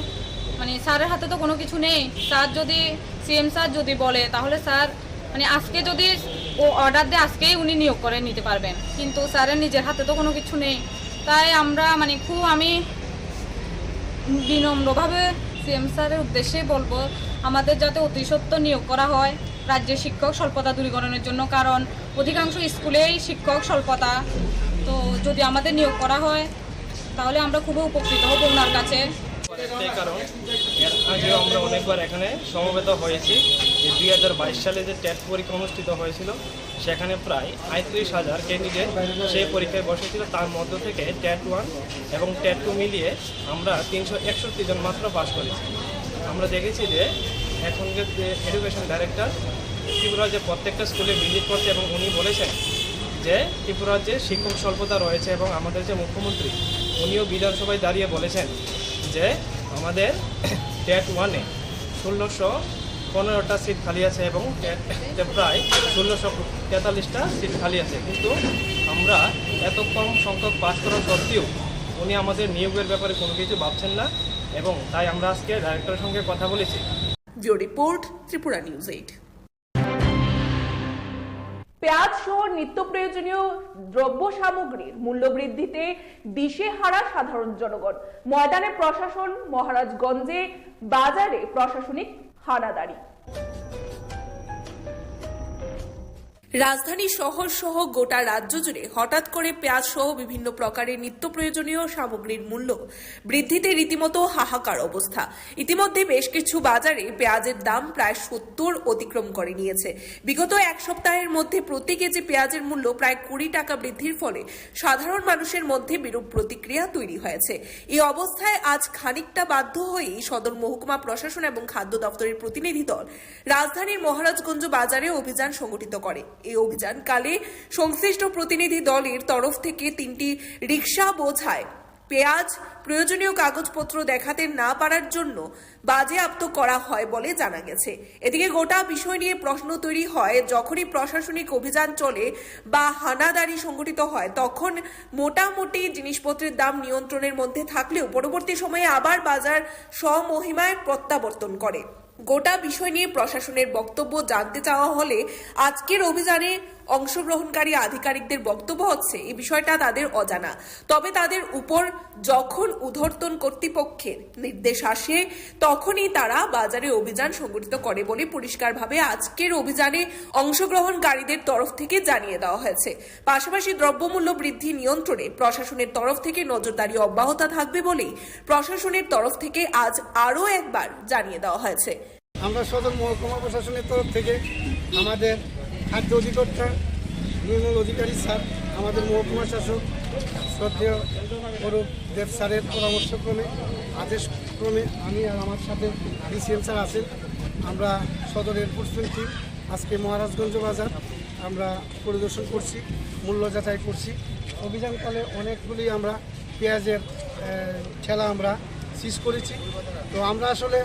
মানে স্যারের হাতে তো কোনো কিছু নেই, স্যার যদি, সিএম স্যার যদি বলে, তাহলে স্যার মানে আজকে যদি ও অর্ডার দেয়, আজকেই উনি নিয়োগ করে নিতে পারবেন, কিন্তু স্যারের নিজের হাতে তো কোনো কিছু নেই। তাই আমরা মানে খুব, আমি বিনম্রভাবে সিএম স্যারের উদ্দেশ্যে বলবো, আমাদের যাতে অতি সত্বর নিয়োগ করা হয় রাজ্যে শিক্ষক স্বল্পতা দূরীকরণের জন্য, কারণ অধিকাংশ স্কুলেই শিক্ষক স্বল্পতা। তো যদি আমাদের নিয়োগ করা হয়, তাহলে আমরা খুবই উপকৃত হব ওনার কাছে। একটাই কারণ, এর আগেও আমরা অনেকবার এখানে সমবেত হয়েছি যে দুই হাজার বাইশ সালে যে টেট পরীক্ষা অনুষ্ঠিত হয়েছিল, সেখানে প্রায় আটত্রিশ হাজার ক্যান্ডিডেট সেই পরীক্ষায় বসেছিল। তার মধ্য থেকে টেট ওয়ান এবং টেট টু মিলিয়ে আমরা তিনশো একষট্টি জন মাত্র পাস করেছি। আমরা দেখেছি যে এখনকার যে এডুকেশন ডাইরেক্টর ত্রিপুরা যে প্রত্যেকটা স্কুলে ভিজিট করছে এবং উনি বলেছেন যে ত্রিপুরার যে শিক্ষক স্বল্পতা রয়েছে এবং আমাদের যে মুখ্যমন্ত্রী, উনিও বিধানসভায় দাঁড়িয়ে বলেছেন যে আমাদের টেট ওয়ানে ষোলোশো পনেরোটা সিট খালি আছে এবং টেটে প্রায় ষোলোশো তেতাল্লিশটা সিট খালি আছে। কিন্তু আমরা এত কম সংখ্যক পাস করা সত্ত্বেও উনি আমাদের নিয়োগের ব্যাপারে কোনো কিছু ভাবছেন না এবং তাই আমরা আজকে ডাইরেক্টরের সঙ্গে কথা বলেছি। Bureau report, Tripura news eight. পেঁয়াজ সহ নিত্য প্রয়োজনীয় দ্রব্য সামগ্রীর মূল্য বৃদ্ধিতে দিশেহারা সাধারণ জনগণ। ময়দানে প্রশাসন, মহারাজগঞ্জে বাজারে প্রশাসনিক হানাদারি। রাজধানী শহর সহ গোটা রাজ্য জুড়ে হঠাৎ করে পেঁয়াজ সহ বিভিন্ন প্রকারের নিত্য প্রয়োজনীয় সামগ্রীর মূল্য বৃদ্ধিতে রীতিমতো হাহাকার অবস্থা। ইতিমধ্যে বেশ কিছু বাজারে পেঁয়াজের দাম প্রায় সত্তর অতিক্রম করে নিয়েছে। বিগত এক সপ্তাহের মধ্যে প্রতি কেজি পেঁয়াজের মূল্য প্রায় কুড়ি টাকা বৃদ্ধির ফলে সাধারণ মানুষের মধ্যে বিরূপ প্রতিক্রিয়া তৈরি হয়েছে। এই অবস্থায় আজ খানিকটা বাধ্য হয়েই সদর মহকুমা প্রশাসন এবং খাদ্য দপ্তরের প্রতিনিধি দল রাজধানীর মহারাজগঞ্জ বাজারে অভিযান সংগঠিত করে। এই অভিযানকালে সংশ্লিষ্ট প্রতিনিধি দলের তরফ থেকে তিনটি রিক্সা বোঝায় পেঁয়াজ, প্রয়োজনীয় কাগজপত্র দেখাতে না পারার জন্য বাজেয়াপ্ত করা হয় বলে জানা গেছে। এদিকে গোটা বিষয় নিয়ে প্রশ্ন তৈরি হয়, যখনই প্রশাসনিক অভিযান চলে বা হানাদারি সংগঠিত হয়, তখন মোটামুটি জিনিসপত্রের দাম নিয়ন্ত্রণের মধ্যে থাকলেও পরবর্তী সময়ে আবার বাজার স্বমহিমায় প্রত্যাবর্তন করে। গোটা বিষয় নিয়ে প্রশাসনের বক্তব্য জানতে চাওয়া হলে আজকের অভিযানে অংশগ্রহণকারী আধিকারিকদের বক্তব্য হচ্ছে এই বিষয়টা তাদের অজানা। তবে তাদের উপর যখন ঊর্ধ্বতন কর্তৃপক্ষের নির্দেশ আসে, তখনই তারা বাজারে অভিযান সংগঠিত করে বলে পরিষ্কারভাবে আজকের অভিযানে অংশগ্রহণকারীদের তরফ থেকে জানিয়ে দেওয়া হয়েছে। পাশাপাশি দ্রব্যমূল্য বৃদ্ধি নিয়ন্ত্রণে প্রশাসনের তরফ থেকে নজরদারি অব্যাহত থাকবে বলেই প্রশাসনের তরফ থেকে আজ আরও একবার জানিয়ে দেওয়া হয়েছে। আমরা সদর মহকুমা প্রশাসনের তরফ থেকে আমাদের খাদ্য অধিকর্তা নির্মল অধিকারী স্যার, আমাদের মহকুমা শাসক শ্রদ্ধেয় অরূপ দেব স্যারের পরামর্শক্রমে, আদেশক্রমে আমি আর আমার সাথে ডিসিএম স্যার আছেন, আমরা সদর এনফোর্সমেন্ট টিম আজকে মহারাজগঞ্জ বাজার আমরা পরিদর্শন করছি, মূল্য যাচাই করছি। অভিযানকালে অনেকগুলি আমরা পেঁয়াজের, আহ, ঠেলা আমরা সিজ করেছি। তো আমরা আসলে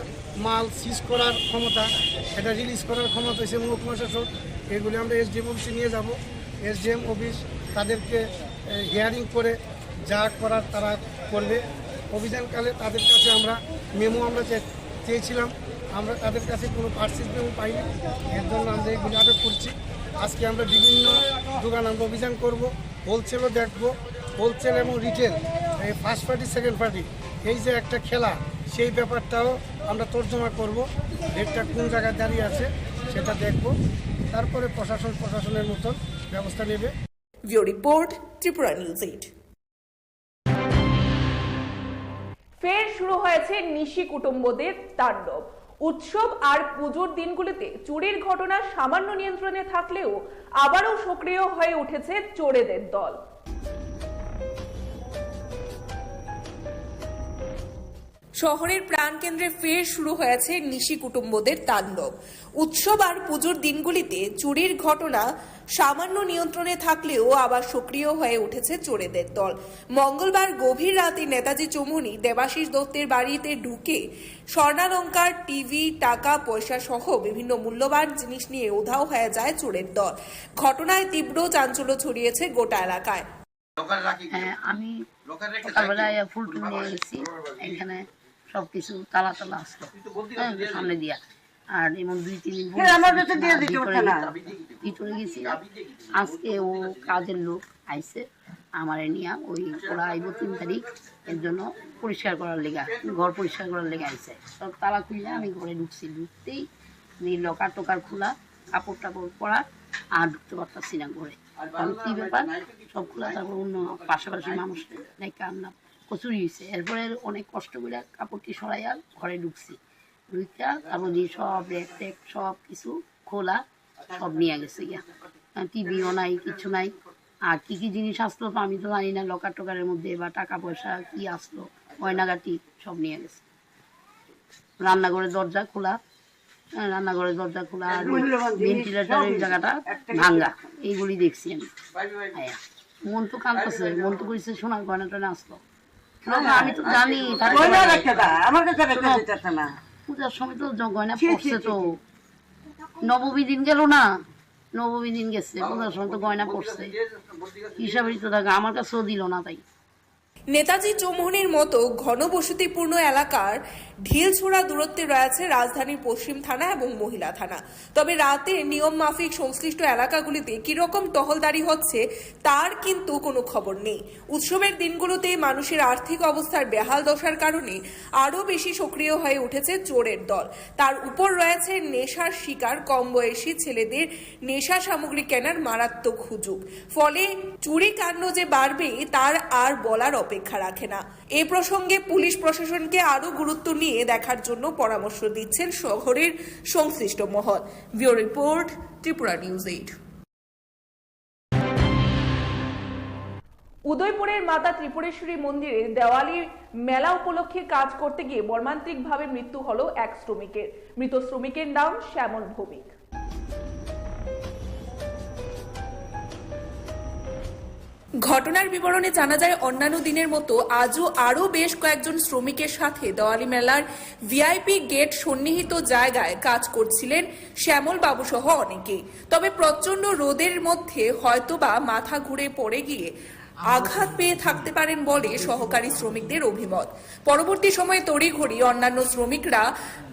মাল সিজ করার ক্ষমতা, এটা রিলিজ করার ক্ষমতা হচ্ছে মহকুমা শাসক। এগুলি আমরা এসডিএম অফিসে নিয়ে যাব। এসডিএম অফিস তাদেরকে, আহ, হিয়ারিং করে যা করার তারা করবে। অভিযানকালে তাদের কাছে আমরা মেমো আমরা চে-, চেয়েছিলাম, আমরা তাদের কাছে কোনো পার্সেস মেমো পাইনি, এর জন্য আমরা এগুলি আটক করছি। আজকে আমরা বিভিন্ন দোকান আমরা অভিযান করব, হোলসেলও দেখব, হোলসেল এবং রিটেল, এই ফার্স্ট পার্টি সেকেন্ড পার্টি, এই যে একটা খেলা, সেই ব্যাপারটাও আমরা তর্জমা করব। রেটটা কোন জায়গায় দাঁড়িয়ে আছে সেটা দেখব, তারপরে প্রশাসন প্রশাসনের মতন ব্যবস্থা নেবে। Bureau report, Tripura news eight. ফের শুরু হয়েছে নিশি কুটুম্বদের তাণ্ডব। উৎসব আর পুজোর দিনগুলিতে চুরির ঘটনা সামান্য নিয়ন্ত্রণে থাকলেও আবারও সক্রিয় হয়ে উঠেছে চোরেদের দল। শহরের প্রাণকেন্দ্রে ফের শুরু হয়েছে নিশি কুটুম্বদের তাণ্ডব। উৎসব আর পুজোর দিনগুলিতে চুরির ঘটনা সামান্য নিয়ন্ত্রণে থাকলেও আবার সক্রিয় হয়ে উঠেছে চোরেদের দল। মঙ্গলবার গভীর রাতে নেতাজি চৌমুহনী দেবাশিস দত্তের বাড়িতে ঢুকে স্বর্ণালংকার, টিভি, টাকা পয়সা সহ বিভিন্ন মূল্যবান জিনিস নিয়ে উধাও হয়ে যায় চোরের দল। ঘটনায় তীব্র চাঞ্চল্য ছড়িয়েছে গোটা এলাকায়। হ্যাঁ, আমি সকালবেলা এই ফুল টুল নিয়ে গেছি, এখানে সব কিছু তালা তালা আছে, হ্যাঁ, সামনে দিয়া। আর এমন দুই তিন দিন হ্যাঁ, আমার কাছে দিয়ে দিতে ভিতরে হচ্ছে না। গেছি, ভিতরে গেছিলাম। আজকে ও কাজের লোক আইছে, আমারে নিয়ে ওই ওরা আইবো তিন তারিখ, এর জন্য পরিষ্কার করার লেগে, ঘর পরিষ্কার করার লেগে আইছে। তো তালা খুলে আমি ঘরে ঢুকছি, ঢুকতেই এই লকার টকার খোলা, কাপড় টাপড় পরা, আর ঢুকতে পারতাছি না ঘরে। কারণ কি ব্যাপার, সব খোলা, তারপর অন্য পাশাপাশি মানুষ দেখে আমরা কচুরি হয়েছে। এরপরে অনেক কষ্ট করে কাপড়টি সরাই আর ঘরে ঢুকছি। দুইটা, তারপর দিয়ে সব র‍্যাক ট্যাক সব কিছু খোলা, সব নিয়ে গেছে গিয়া। টিভিও নাই, কিচ্ছু নাই। আর কি কি জিনিস আসলো তো আমি তো জানি না, লকার টকারের মধ্যে বা টাকা পয়সা কি আসলো, গয়নাগাটি সব নিয়ে গেছে। রান্নাঘরের দরজা খোলা, হ্যাঁ, রান্নাঘরের দরজা খোলা আর ভেন্টিলেটরের জায়গাটা ভাঙ্গা, এইগুলি দেখছি আমি। হ্যাঁ, মন তো কাঁদতেছে, মন তো কইছে সোনার গয়না টয়না আসলো। না, না, আমি তো জানি, তার গয়না পরে রাখতে দা, আমার কাছে রাখতে শোনো, দিতেছে না। পূজার সময় তো জ-, গয়না ছি, ছি, পড়ছে ছি, তো। ছি। নবমী দিন গেল না, নবমী দিন গেছে, পূজার সময় তো গয়না পড়ছে। হিসাবেই তো থাকে, আমার কাছেও দিল না তাই। নেতাজি চৌমুহনীর মতো ঘনবসতিপূর্ণ এলাকার ঢিল ছোড়া দূরত্বে রয়েছে রাজধানীর পশ্চিম থানা এবং মহিলা থানা। তবে রাতে নিয়ম মাফিক সংশ্লিষ্ট এলাকাগুলিতে কিরকম টহলদারি হচ্ছে, তার কিন্তু কোনো খবর নেই। উৎসবের দিনগুলোতে মানুষের আর্থিক অবস্থার বেহাল দশার কারণে আরও বেশি সক্রিয় হয়ে উঠেছে চোরের দল। তার উপর রয়েছে নেশার শিকার কম বয়সী ছেলেদের নেশা সামগ্রী কেনার মারাত্মক হুজুগ। ফলে চুরি কাণ্ড যে বাড়বে, তার আর বলার অপেক্ষা রাখে না। এ প্রসঙ্গে পুলিশ প্রশাসনকে আরও গুরুত্ব নিয়ে দেখার জন্য পরামর্শ দিচ্ছেন শহরের সংশ্লিষ্ট মহল। Bureau report, Tripura news eight. উদয়পুরের মাতা ত্রিপুরেশ্বরী মন্দিরে দেওয়ালি মেলা উপলক্ষে কাজ করতে গিয়ে মর্মান্তিকভাবে মৃত্যু হলো এক শ্রমিকের। মৃত শ্রমিকের নাম শ্যামল ভৌমিক। ঘটনার বিবরণে জানা যায়, অন্যান্য দিনের মতো আজও আরও বেশ কয়েকজন শ্রমিকের সাথে দেওয়ালি মেলার ভিআইপি গেট সন্নিহিত জায়গায় কাজ করছিলেন শ্যামল বাবু সহ অনেকেই। তবে প্রচণ্ড রোদের মধ্যে হয়তোবা মাথা ঘুরে পড়ে গিয়ে আঘাত পেয়ে থাকতে পারেন বলে সহকারী শ্রমিকদের অভিমত। পরবর্তী সময়ে তড়িঘড়ি অন্যান্য শ্রমিকরা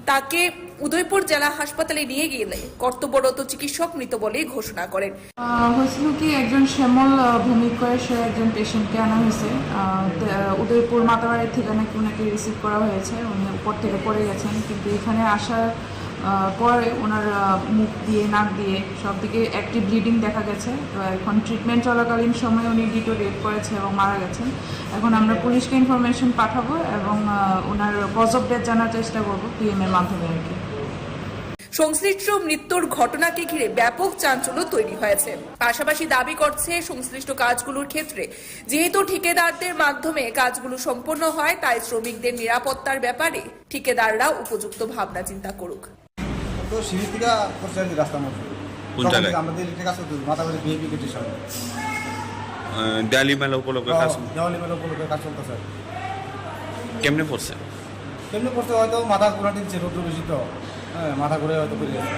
তাকে উদয়পুর জেলা হাসপাতালে নিয়ে গেলে কর্তব্যরত চিকিৎসক মৃত বলে ঘোষণা করেন। আহ, হয়েছিল কি, একজন শ্যামল, আহ, ভৌমিক করে সে একজন পেশেন্টকে আনা হয়েছে, আহ, তে-, আহ, উদয়পুর মাতাবাড়ির থেকে নাকি ওনাকে রিসিভ করা হয়েছে। উনি উপর থেকে পড়ে গেছেন, কিন্তু এখানে আসার আহ, পরে ওনার, আহ, মুখ দিয়ে, নাক দিয়ে সব দিকে অ্যাক্টিভ ব্লিডিং দেখা গেছে। তো এখন ট্রিটমেন্ট চলাকালীন সময়ে উনি ডিটোরিয়েট করেছে এবং মারা গেছেন। এখন আমরা পুলিশকে ইনফরমেশন পাঠাবো এবং, আহ, ওনার কজ অফ ডেথ জানার চেষ্টা করবো পিএম এর মাধ্যমে আর কি। সংশ্লিষ্ট মৃত্যুর ঘটনাকে ঘিরে ব্যাপক চাঞ্চল্য তৈরি হয়েছে। পাশাপাশি দাবি করছে, সংশ্লিষ্ট কাজগুলোর ক্ষেত্রে যেহেতু ঠিকাদারদের মাধ্যমে কাজগুলো সম্পন্ন হয়, তাই শ্রমিকদের নিরাপত্তার ব্যাপারে ঠিকাদাররা উপযুক্ত ভাবনা চিন্তা করুক। তো সিঁড়ি থেকে পড়ছে আর কি রাস্তার মধ্যে। কোন তখন জায়গায়? থেকে আমাদের ইলেকট্রিক আসতে হতো, মাথা করে বিএপি গেটের সামনে। আহ, দেয়ালি মেলা উপলক্ষে কাজ? হ্যাঁ, দেওয়ালি মেলা উপলক্ষে কাজ চলতেছে আর কি। কেমনে পড়ছে? কেমনে পড়ছে, হয়তো মাথা ঘুরাতে দিচ্ছে, রৌদ্র বেশি তো। হ্যাঁ, মাথা ঘুরে হয়তো পড়ে গেছে।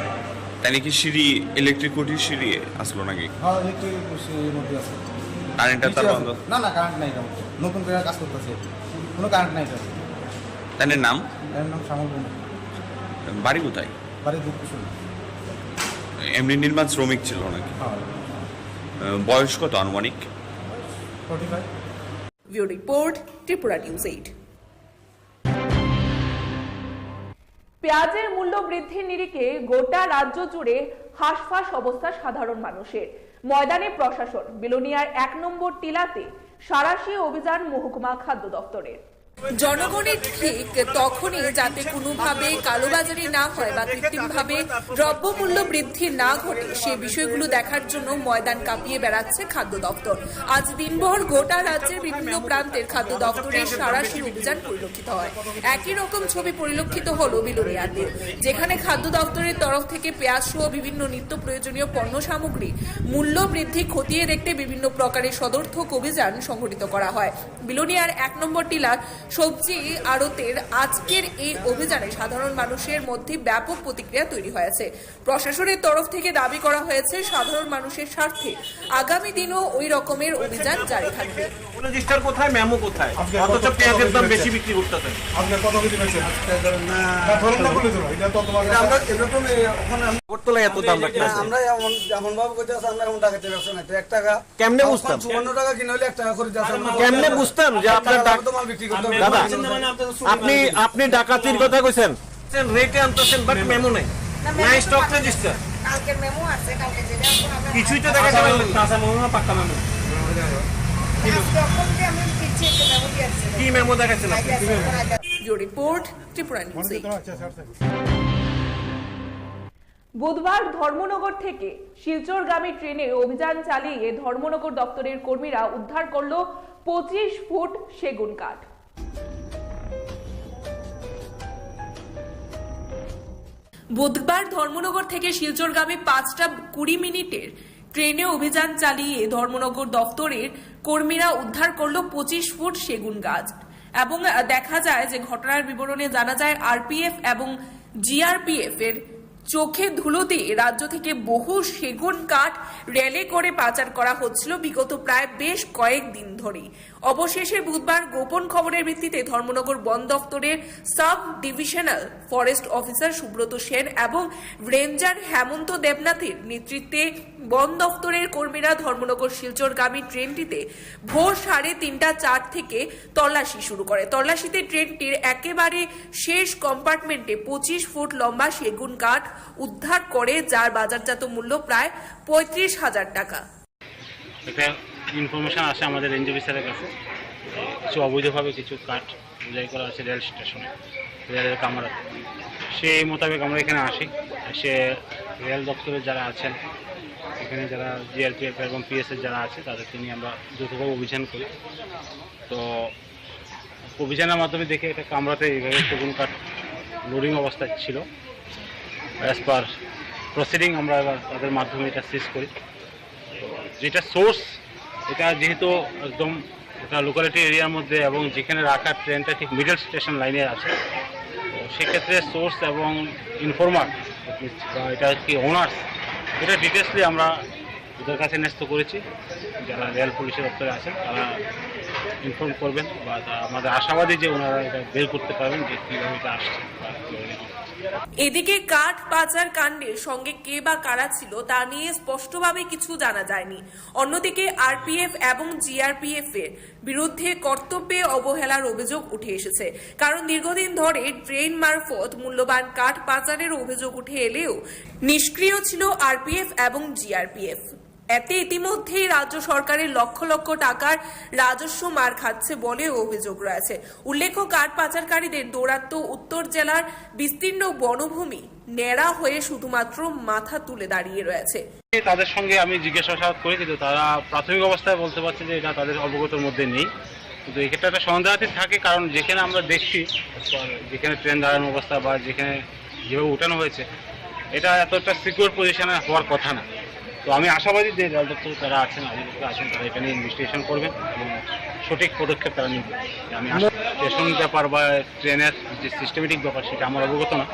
তাই নাকি সিঁড়ি, ইলেকট্রিক খুঁটির সিঁড়ি আসলো নাকি? হ্যাঁ, ইলেকট্রিক সিঁড়ির মধ্যে আছে। কারেন্টটা তার নিচে আছে। বন্ধ? না, না, কারেন্ট নাই এটার মধ্যে। নতুন করে কাজ করতেছে। কোনো কারেন্ট নাই এটার। তাদের নাম? এর নাম শ্যামল ভৌমিক। বাড়ি কোথায়? বাড়ি দুধকুসুম। এমনি নির্মাণ শ্রমিক ছিল নাকি? হ্যাঁ। আহ, বয়স কত আনুমানিক? Forty five. Bureau report, Tripura news eight. পেঁয়াজের মূল্য বৃদ্ধির নিরিখে গোটা রাজ্য জুড়ে হাঁসফাঁস অবস্থা সাধারণ মানুষের। ময়দানে প্রশাসন, বিলোনিয়ার এক নম্বর টিলাতে সাঁড়াশি অভিযান মহকুমা খাদ্য দপ্তরের। জনগণের ঠিক তখনই, যাতে কোনোভাবে কালোবাজারি না হয় বা কৃত্রিমভাবে দ্রব্যমূল্য বৃদ্ধি না ঘটে, সে বিষয়গুলো দেখার জন্য ময়দান কাঁপিয়ে বেড়াচ্ছে খাদ্য দপ্তর। আজ দিনভর গোটা রাজ্যের বিভিন্ন প্রান্তের খাদ্য দপ্তরের সাঁড়াশি অভিযান পরিলক্ষিত হয়। একই রকম ছবি পরিলক্ষিত হলো বিলোনিয়াতে, যেখানে খাদ্য দপ্তরের তরফ থেকে পেঁয়াজ সহ বিভিন্ন নিত্য প্রয়োজনীয় পণ্য সামগ্রী মূল্য বৃদ্ধি খতিয়ে দেখতে বিভিন্ন প্রকারের সদর্থক অভিযান সংঘটিত করা হয়। বিলোনিয়ার এক নম্বর টিলার সবজি আড়তের আজকের এই অভিযানে সাধারণ মানুষের মধ্যে ব্যাপক প্রতিক্রিয়া তৈরি হয়েছে। প্রশাসনের তরফ থেকে দাবি করা হয়েছে সাধারণ মানুষের স্বার্থে আগামী দিনও ওই রকমের অভিযান জারি থাকবে। রেজিস্টার কোথায়, মেমো কোথায়? আপনি অথচ কত, পেঁয়াজের কত দাম বেশি দিচ্ছেন? বিক্রি করতেছেন। আপনি কত কেজি বেচছেন? আজকে ধরেন না। না, ধরেন না বলে তো না, এটা তো তোমার এটা আমরা, এটা তো নেই, ওখানে আমরা আগরতলায় এত দাম রাখতে আছে। আমরা এমন, এমন ভাবে করতে আছে, আমরা এমন টাকা ব্যবসা নাই। তো এক টাকা কেমনে বুঝতাম? চুয়ান্ন টাকা কিনে হলে এক টাকা করে দিয়ে আসে। আমরা কেমনে বুঝতাম যে আপনার টাকা ডাক-, তো মাল বিক্রি করতে হবে। দাদা, আপনি, আপনি ডাকাতির কথা কইছেন। রেটে আনতেছেন, but মেমো নাই। না, মেমো নাই, তো স্টক আছে। রেজিস্টার। কালকের মেমো আছে, কালকে যেটা এখন আমরা কিছুই তো দেখাতে পারলেন না। কাঁচা মেমো না পাক্কা মেমো? আজকে অখন যে আমি দিচ্ছি, একটা মেমো দিয়ে আসছে। কি মেমো দেখাচ্ছেন আপনি? আগে আছে, ওখানে আগে আছে। Bureau report, Tripura news eight. বুধবার ধর্মনগর থেকে শিলচরগামী ট্রেনে অভিযান চালিয়ে ধর্মনগর দপ্তরের কর্মীরা উদ্ধার করল পঁচিশ ফুট সেগুন কাঠ। বুধবার ধর্মনগর থেকে শিলচরগামী পাঁচটা কুড়ি মিনিটের ট্রেনে অভিযান চালিয়ে ধর্মনগর দপ্তরের কর্মীরা উদ্ধার করল পঁচিশ ফুট সেগুন গাছ এবং, আহ, দেখা যায় যে ঘটনার বিবরণে জানা যায় আরপিএফ এবং জিআরপিএফ এর চোখে ধুলো দিয়ে রাজ্য থেকে বহু সেগুন কাঠ রেলে করে পাচার করা হচ্ছিল বিগত প্রায় বেশ কয়েক দিন ধরেই। অবশেষে বুধবার গোপন খবরের ভিত্তিতে ধর্মনগর বন দপ্তরের sub divisional forest officer Subrata Sen এবং রেঞ্জার হেমন্ত দেবনাথের নেতৃত্বে বন দপ্তরের কর্মীরা ধর্মনগর শিলচরগামী ট্রেনটিতে ভোর সাড়ে তিনটা চার থেকে তল্লাশি শুরু করে। তল্লাশিতে ট্রেনটির একেবারে শেষ কম্পার্টমেন্টে পঁচিশ ফুট লম্বা সেগুন কাঠ উদ্ধার করে, যার বাজারজাত মূল্য প্রায় পঁয়ত্রিশ হাজার টাকা। একটা ইনফরমেশন আসে আমাদের রেঞ্জ অফিসারের কাছে, কিছু অবৈধভাবে কিছু কাঠ বোঝাই করা আছে রেল স্টেশনে, রেলের কামরাতে। সেই মোতাবেক আমরা এখানে আসি, এসে রেল দপ্তরে যারা আছেন, এখানে যারা জিআরপিএফ এবং পিএসএফ যারা আছে, তাদেরকে নিয়ে আমরা যৌথভাবে অভিযান করি। তো অভিযানের মাধ্যমে দেখি একটা কামরাতে এইভাবে সেগুন কাঠ লোডিং অবস্থায় ছিল। অ্যাজ পার প্রসিডিং আমরা এবার তাদের মাধ্যমে এটা সিজ করি। যেটা সোর্স, এটা যেহেতু একদম একটা লোকালিটি এরিয়ার মধ্যে এবং যেখানে রাখা ট্রেনটা ঠিক মিডল স্টেশন লাইনে আছে, তো সেক্ষেত্রে সোর্স এবং ইনফর্মার বা এটা কি ওনার্স, এটা ডিটেলসলি আমরা ওদের কাছে ন্যস্ত করেছি। যারা রেল পুলিশের দপ্তরে আছেন, তারা ইনফর্ম করবেন বা তা-, আমাদের আশাবাদী যে ওনারা এটা বের করতে পারবেন যে কীভাবে এটা আসছে বা কীভাবে এটা হচ্ছে। এদিকে কাঠ পাচার কাণ্ডের সঙ্গে কে বা কারা ছিল, তা নিয়ে স্পষ্টভাবে কিছু জানা যায়নি। অন্যদিকে আরপিএফ এবং জিআরপিএফ এর বিরুদ্ধে কর্তব্যে অবহেলার অভিযোগ উঠে এসেছে, কারণ দীর্ঘদিন ধরে ট্রেন মারফত মূল্যবান কাঠ পাচারের অভিযোগ উঠে এলেও নিষ্ক্রিয় ছিল আরপিএফ এবং জিআরপিএফ। এতে ইতিমধ্যেই রাজ্য সরকারের লক্ষ লক্ষ টাকার রাজস্ব মার খাচ্ছে বলেও অভিযোগ রয়েছে। উল্লেখ্য, কাঠ পাচারকারীদের দৌরাত্ম্য উত্তর জেলার বিস্তীর্ণ বনভূমি ন্যাড়া হয়ে শুধুমাত্র মাথা তুলে দাঁড়িয়ে রয়েছে। তাদের সঙ্গে আমি জিজ্ঞাসাবাদ করি, কিন্তু তারা প্রাথমিক অবস্থায় বলতে পারছে যে এটা তাদের অবগতর মধ্যে নেই। কিন্তু এক্ষেত্রে একটা সন্দেহাতীত থাকে, কারণ যেখানে আমরা দেখছি, যেখানে ট্রেন দাঁড়ানো অবস্থা বা যেখানে যেভাবে উঠানো হয়েছে, এটা এতটা সিকিউর পজিশনে হওয়ার কথা না। তো আমি আশাবাদী যে রেল দপ্তরে তারা আছেন, আধিপত্য আছেন, তারা এটা নিয়ে ইনভেস্টিগেশন করবেন এবং সঠিক পদক্ষেপ তারা নেবেন। আমি আশা-, স্টেশন ব্যাপার বা ট্রেনের যে সিস্টেমেটিক ব্যাপার, সেটা আমার অবগত না।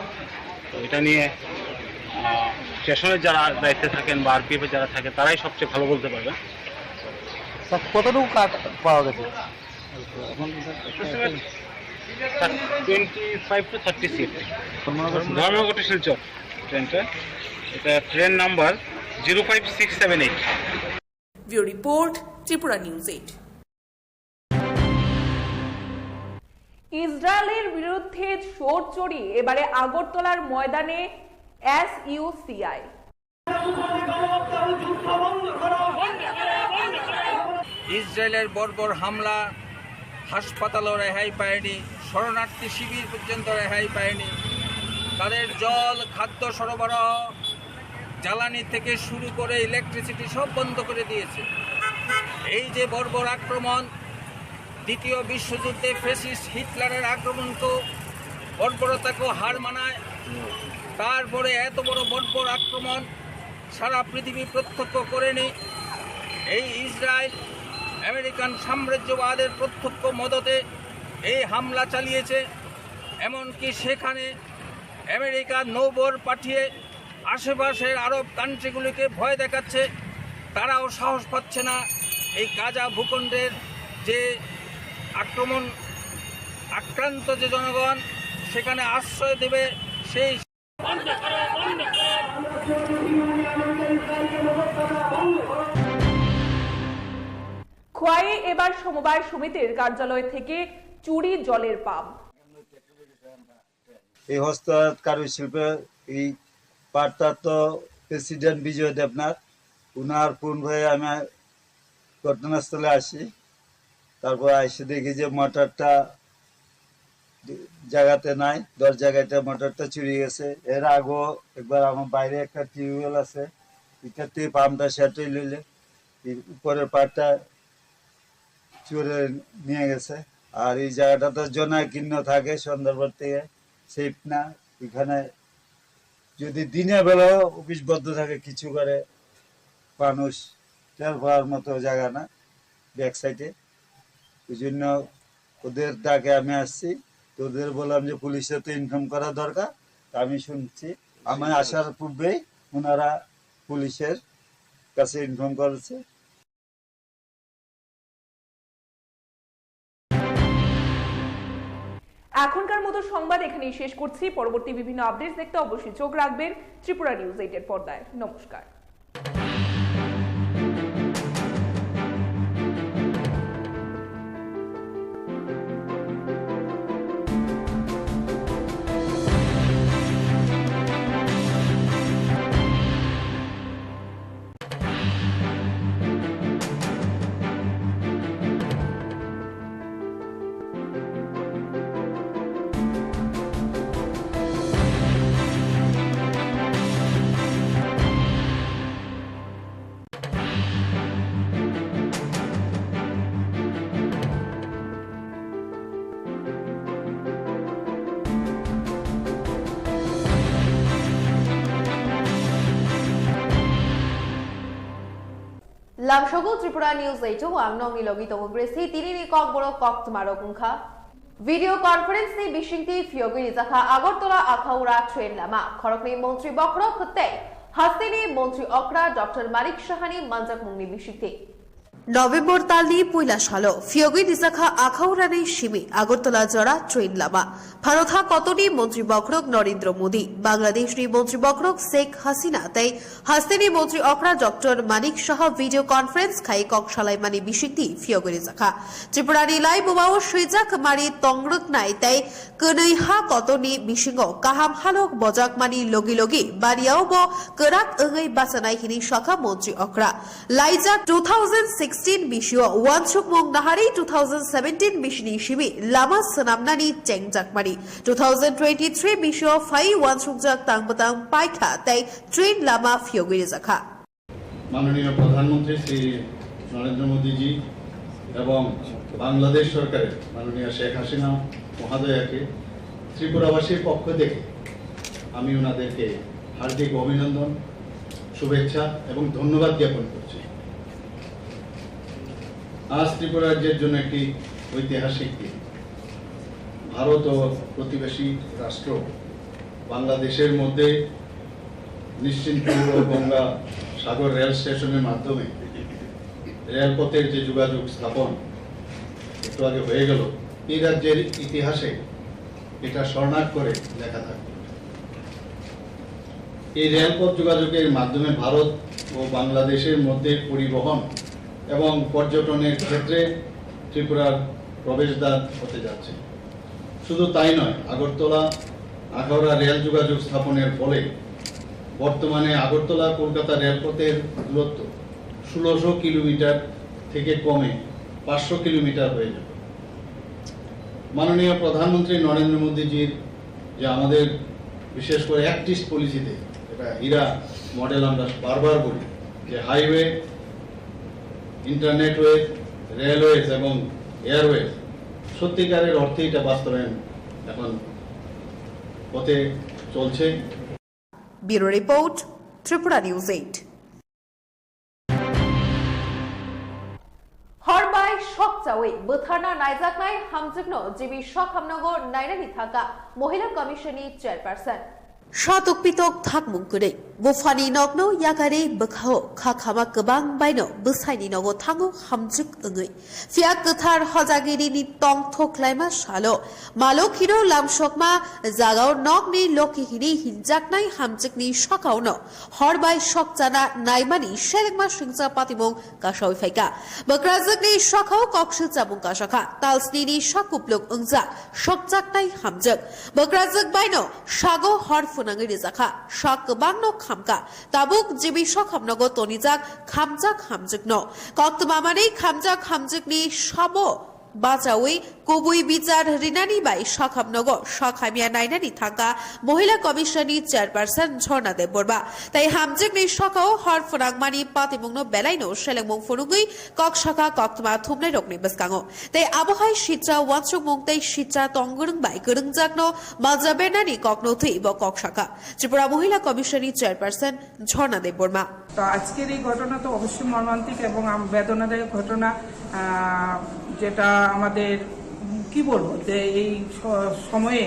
তো এটা নিয়ে, আহ, স্টেশনের যারা দায়িত্বে থাকেন বা আরপিএফ এ যারা থাকেন, তারাই সবচেয়ে ভালো বলতে পারবেন। স্যার, কতটুকু কাঠ পাওয়া গেছে? Approximate twenty five to thirty সিট। ধর্মনগর শিলচর। ধর্মনগর টু শিলচর ট্রেনটা, এটা train number zero five six seven eight. Bureau report, Tripura news eight. ইসরায়েলের বিরুদ্ধে চোরাচুরি, এবারে আগরতলার ময়দানে এসইউসিআই। ইসরায়েলের বর্বর হামলা, হাসপাতালও রেহাই পায়নি, শরণার্থী শিবির পর্যন্ত রেহাই পায়নি। তাদের জল, খাদ্য সরবরাহ, জ্বালানি থেকে শুরু করে ইলেকট্রিসিটি সব বন্ধ করে দিয়েছে। এই যে বর্বর আক্রমণ, দ্বিতীয় বিশ্বযুদ্ধে ফ্যাসিস্ট হিটলারের আক্রমণকেও, বর্বরতাকেও হার মানায়। তারপরে এত বড় বর্বর আক্রমণ সারা পৃথিবী প্রত্যক্ষ করেনি। এই ইসরায়েল আমেরিকান সাম্রাজ্যবাদের প্রত্যক্ষ মদতে এই হামলা চালিয়েছে। এমনকি সেখানে আমেরিকার নৌবহর পাঠিয়ে আশেপাশের আরব কান্ট্রিগুলিকে ভয় দেখাচ্ছে। তারাও সাহস পাচ্ছে না এই গাজা ভূখণ্ডের যে আক্রমণ, আক্রান্ত যে জনগণ সেখানে আশ্রয় দেবে, সেই খোয়াইয়ে এবার সমবায় সমিতির কার্যালয় থেকে চুরি জলের পাম্প। এই হস্ততাঁত কারুশিল্পের এই পাটটা তো প্রেসিডেন্ট বিজয় দেবনাথ, উনার ফোন হয়ে আমি ঘটনাস্থলে আসি। তারপর এসে দেখি যে মোটরটা জায়গাতে নাই, দশ জায়গাতে মোটরটা চুরি গেছে। এর আগেও একবার আমার বাইরে একটা টিউবওয়েল আছে, এটাতে পাম্পটা সেট হইলে এই উপরের পাটটা চুরে নিয়ে গেছে। আর এই জায়গাটা তো জনাকীর্ণ থাকে, সুন্দরবন থেকে সেফ না। এখানে যদি দিনে বেলা অফিস বন্ধ থাকে, কিছু করে মানুষ টের পাওয়ার মতো জায়গা না ব্যাক সাইডে। ওই জন্য ওদের ডাকে আমি আসছি। তো ওদের বললাম যে পুলিশে তো ইনফর্ম করা দরকার। তা আমি শুনছি, আমি আসার পূর্বেই ওনারা পুলিশের কাছে ইনফর্ম করেছে। এখনকার মতো সংবাদ এখানেই শেষ করছি। পরবর্তী বিভিন্ন আপডেটস দেখতে অবশ্যই চোখ রাখবেন ত্রিপুরা নিউজ এইট এর পর্দায়। নমস্কার। Lamsogo Tripura News eight o ang nokni logi tongo Gracie, tini ni kokborok koktwma rok wngkha. Video conference ni bisingtwi phiyogwi rijakha Agartala Akhaura train lama, khoroknwi montri bokhorok tei hasteni montri okra Doctor Manik Sahani manjakmungni bisingtwi. November talni puila salo phiyogwi rijakha Akhaurani simi Agartala jora train lama. Bharot hakotoni montri bokhorok Narendra Modi, Bangladeshni montri bokhorok Sheikh Hasina tei hasteni montri okra Doctor Manik Saha video conference khai kok salaimani bisingtwi phiyogwi rijakha. Tripurani laibumao swijak mari tongrwknai tei kwnwi hakotoni bisingo kaham halok bojakmani logi logi bariao bo kwrak wngwi bachanai hwnwi sakha montri okra. Laijak two thousand sixteen bisio uansukmung naharwi two thousand seventeen bisini simi lama swnamnani chengjakmani, two thousand twenty-three bisio phai uansukjak tang bwtang paikha tei train lama phiyogwi rijakha. মাননীয় প্রধানমন্ত্রী শ্রী নরেন্দ্র মোদীজি এবং বাংলাদেশ সরকারের মাননীয় শেখ হাসিনা মহোদয়াকে ত্রিপুরাবাসীর পক্ষ থেকে আমি ওনাদেরকে হার্দিক অভিনন্দন, শুভেচ্ছা এবং ধন্যবাদ জ্ঞাপন করছি। আজ ত্রিপুরা রাজ্যের জন্য একটি ঐতিহাসিক দিন। ভারত ও প্রতিবেশী রাষ্ট্র বাংলাদেশের মধ্যে নিশ্চিন্তপুর ও গঙ্গা সাগর রেল স্টেশনের মাধ্যমে রেলপথের যে যোগাযোগ স্থাপন একটু আগে হয়ে গেল, এই রাজ্যের ইতিহাসে এটা স্বর্ণাক্ষরে লেখা থাকবে। এই রেলপথ যোগাযোগের মাধ্যমে ভারত ও বাংলাদেশের মধ্যে পরিবহন এবং পর্যটনের ক্ষেত্রে ত্রিপুরার প্রবেশদ্বার হতে যাচ্ছে। শুধু তাই নয়, আগরতলা আখাউড়া রেল যোগাযোগ স্থাপনের ফলে বর্তমানে আগরতলা কলকাতা রেলপথের দূরত্ব ষোলোশো কিলোমিটার থেকে কমে পাঁচশো কিলোমিটার হয়ে যাবে। মাননীয় প্রধানমন্ত্রী নরেন্দ্র মোদীজির যে আমাদের বিশেষ করে অ্যাক্ট ইস্ট পলিসিতে, এটা হীরা মডেল আমরা বারবার বলি, যে হাইওয়ে, ইন্টারনেটওয়ে, রেলওয়েজ এবং এয়ারওয়েজ, সত্যিকারের অর্থে এটা বাস্তবায়ন এখন পথে চলছে। Bureau report, Tripura News eight. Hor bai Thokchawi bwtharna naijaknai hamjwkno G B Sokhamnogo nainani thangkha Mohila Commission ni Chairperson. Satok pitok thakmung kwrwi. Buphani nokno yakarwi bwkhao kha khama kwbang baino bwsaini nogo thango hamjwk wngwi. Phiya kwthar hojagirini tongthok laima salo Malokhino lamsokma jagao nokni lokhi hini hinjaknai hamjwkni sakaono hor bai sokchana naimani selengma singcha patimung kasawi phaikha. Bwkrajwkni sakao koksil chamung kasakha, talsnini sakuplung wngjak sokjaknai hamjwk. Bwkrajwk baino sago hor phwnangwi rijakha, sak kwbangno khamkha. Tabuk G B Sokhamnogo tonijak khamjak hamjwkno. Koktwma manwi khamjak hamjwkni sabo bachawi kubui bichar rinani bai Sokhamnogo sakhamya nainani thangkha Mohila Commission ni Chairperson Jhorna Debbarma. Tai hamjwkni sakao hor phwnangmani patimungno belaino selengmung phunugwi kok saka koktwma thumnairokni bwskango. Tai abohai sitra uansukmung tei sitra tongwrwng bai kwrwngjakno malja bernani kokno thwi bo kok saka Tripura Mohila Commission ni Chairperson Jhorna Debbarma. তো আজকের এই ঘটনা তো অবশ্যই মর্মান্তিক এবং আম-, বেদনাদায়ক ঘটনা, আহ, যেটা আমাদের, উম, কি বলবো, যে এই স-, সময়ে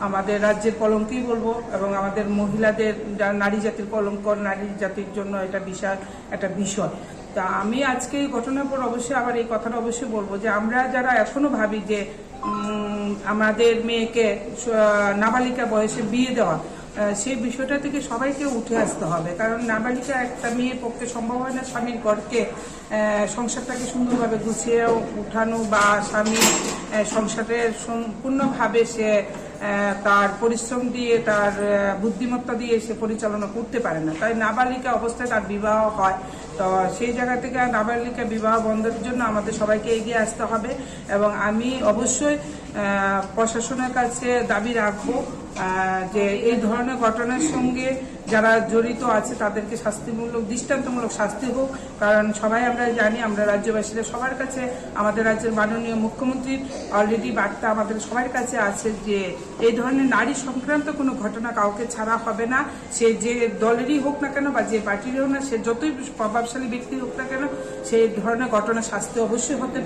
আমাদের রাজ্যের কলঙ্কই বলবো এবং আমাদের মহিলাদের, যা-, নারী জাতির কলঙ্ক, নারী জাতির জন্য এটা বিশাল একটা বিষয়। তা আমি আজকে এই ঘটনার পর অবশ্যই আবার এই কথাটা অবশ্যই বলবো যে আমরা যারা এখনো ভাবি যে উম, আমাদের মেয়েকে স-, নাবালিকা বয়সে বিয়ে দেওয়া, আহ, সেই বিষয়টা থেকে সবাইকে উঠে আসতে হবে। কারণ নাবালিকা একটা মেয়ের পক্ষে সম্ভব হয় না স্বামীর ঘরকে, আহ, সংসারটাকে সুন্দরভাবে গুছিয়ে উঠানো বা স্বামীর, আহ, সংসারের সম্পূর্ণভাবে সে, আহ, তার পরিশ্রম দিয়ে, তার, আহ, বুদ্ধিমত্তা দিয়ে সে পরিচালনা করতে পারে না। তাই নাবালিকা অবস্থায় তার বিবাহ হয়। তো সেই জায়গা থেকে নাবালিকা বিবাহ বন্ধের জন্য আমাদের সবাইকে এগিয়ে আসতে হবে। এবং আমি অবশ্যই, আহ, প্রশাসনের কাছে দাবি রাখবো, আহ, যে এই ধরনের ঘটনার সঙ্গে যারা জড়িত আছে তাদেরকে শাস্তিমূলক, দৃষ্টান্তমূলক শাস্তি হোক। কারণ সবাই আমরা জানি, আমরা রাজ্যবাসীরা সবার কাছে, আমাদের রাজ্যের মাননীয় মুখ্যমন্ত্রীর already বার্তা আমাদের সবার কাছে আছে যে এই ধরনের নারী সংক্রান্ত কোনো ঘটনা কাউকে ছাড়া হবে না। সে যে দলেরই হোক না কেন বা যে পার্টিরই হোক না, সে যতই প্রভাবশালী ব্যক্তি হোক না কেন, সেই ধরনের ঘটনা শাস্তি অবশ্যই হতে,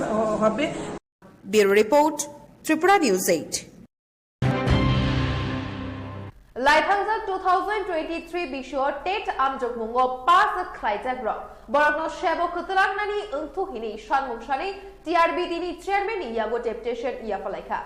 হবে। Bureau Report, Tripura News eight. Laithangjak two thousand twenty-three bisio TET amjokmungo pass khlaijak rok borokno sebo kwtwlangnani wngthuk hini sanmung sani T R B T ni chairman ni yago deputation yapharlaikha.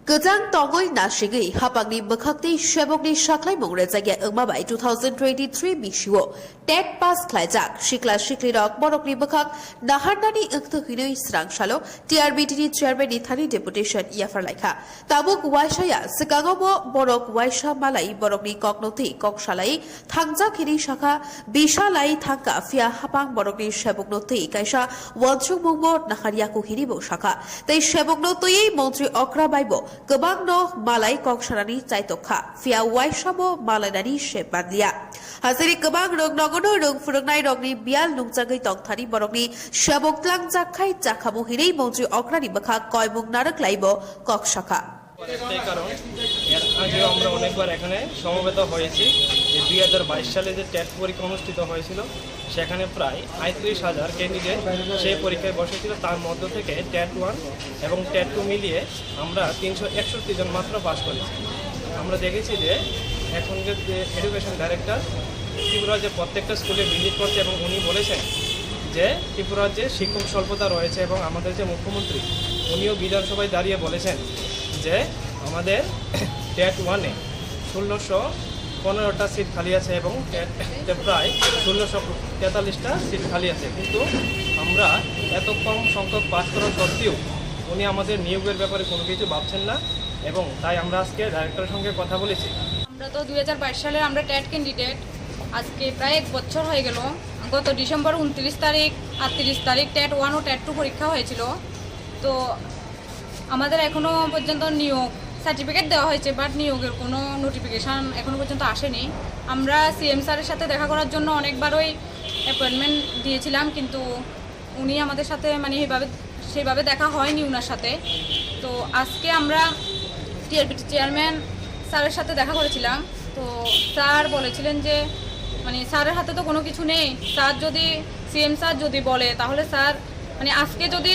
Kwchang tongwi nasigwi hapangni bwkhak tei sebokni saklaimung rwjakya wngma bai two thousand twenty-three bisio TET pass khlaijak sikla siklirok borokni bwkhak naharnani wngthuk hinwi swrang salo T R B T ni chairman ni thani deputation yapharlaikha. Tabuk waisaya swkango bo borok waisa malai borokni kokno twi kok salai thangjak hinwi sakha, bisa lai thangkha, phiya hapang borokni sebokno twi kaisa uansukmungbo naharyaku hinwi bo sakha. Tei sebokno twiwi montri okra baibo kwbangno malai kok sanani chaitokha, phiya waisabo malainani se manliya. Hasiri kwbang rwng nogono rwng phwrwngnairokni biyal nungjagwi tongthani borokni sebok tlangjak khai chakhamu hinwi montri okrani bwkha koimung narwk laibo kok sakha. একটাই কারণ, এর আগেও আমরা অনেকবার এখানে সমবেত হয়েছি যে দুই হাজার বাইশ সালে যে টেট পরীক্ষা অনুষ্ঠিত হয়েছিল, সেখানে প্রায় আটত্রিশ হাজার ক্যান্ডিডেট সেই পরীক্ষায় বসেছিল। তার মধ্য থেকে টেট ওয়ান এবং টেট টু মিলিয়ে আমরা তিনশো একষট্টি জন মাত্র পাস করেছি। আমরা দেখেছি যে এখনকার যে এডুকেশন ডাইরেক্টর ত্রিপুরার যে প্রত্যেকটা স্কুলে ভিজিট করছে এবং উনি বলেছেন যে ত্রিপুরার যে শিক্ষক স্বল্পতা রয়েছে এবং আমাদের যে মুখ্যমন্ত্রী, উনিও বিধানসভায় দাঁড়িয়ে বলেছেন যে আমাদের টেট ওয়ানে ষোলোশো পনেরোটা সিট খালি আছে এবং টেটে প্রায় ষোলোশো তেতাল্লিশটা সিট খালি আছে। কিন্তু আমরা এত কম সংখ্যক পাস করা সত্ত্বেও উনি আমাদের নিয়োগের ব্যাপারে কোনো কিছু ভাবছেন না এবং তাই আমরা আজকে ডাইরেক্টরের সঙ্গে কথা বলেছি। আমরা তো দুই হাজার বাইশ সালের আমরা টেট ক্যান্ডিডেট, আজকে প্রায় এক বছর হয়ে গেল। গত ডিসেম্বর ঊনত্রিশ তারিখ, আটত্রিশ তারিখ টেট ওয়ান ও টেট টু পরীক্ষা হয়েছিল। তো আমাদের এখনো পর্যন্ত নিয়োগ সার্টিফিকেট দেওয়া হয়েছে, বাট নিয়োগের কোনো নোটিফিকেশন এখনো পর্যন্ত আসেনি। আমরা সিএম স্যারের সাথে দেখা করার জন্য অনেকবারই অ্যাপয়েন্টমেন্ট দিয়েছিলাম, কিন্তু উনি আমাদের সাথে মানে এইভাবে, সেইভাবে দেখা হয়নি ওনার সাথে। তো আজকে আমরা টিআরবিটি চেয়ারম্যান স্যারের সাথে দেখা করেছিলাম। তো স্যার বলেছিলেন যে মানে স্যারের হাতে তো কোনো কিছু নেই, স্যার যদি, সিএম স্যার যদি বলে, তাহলে স্যার মানে আজকে যদি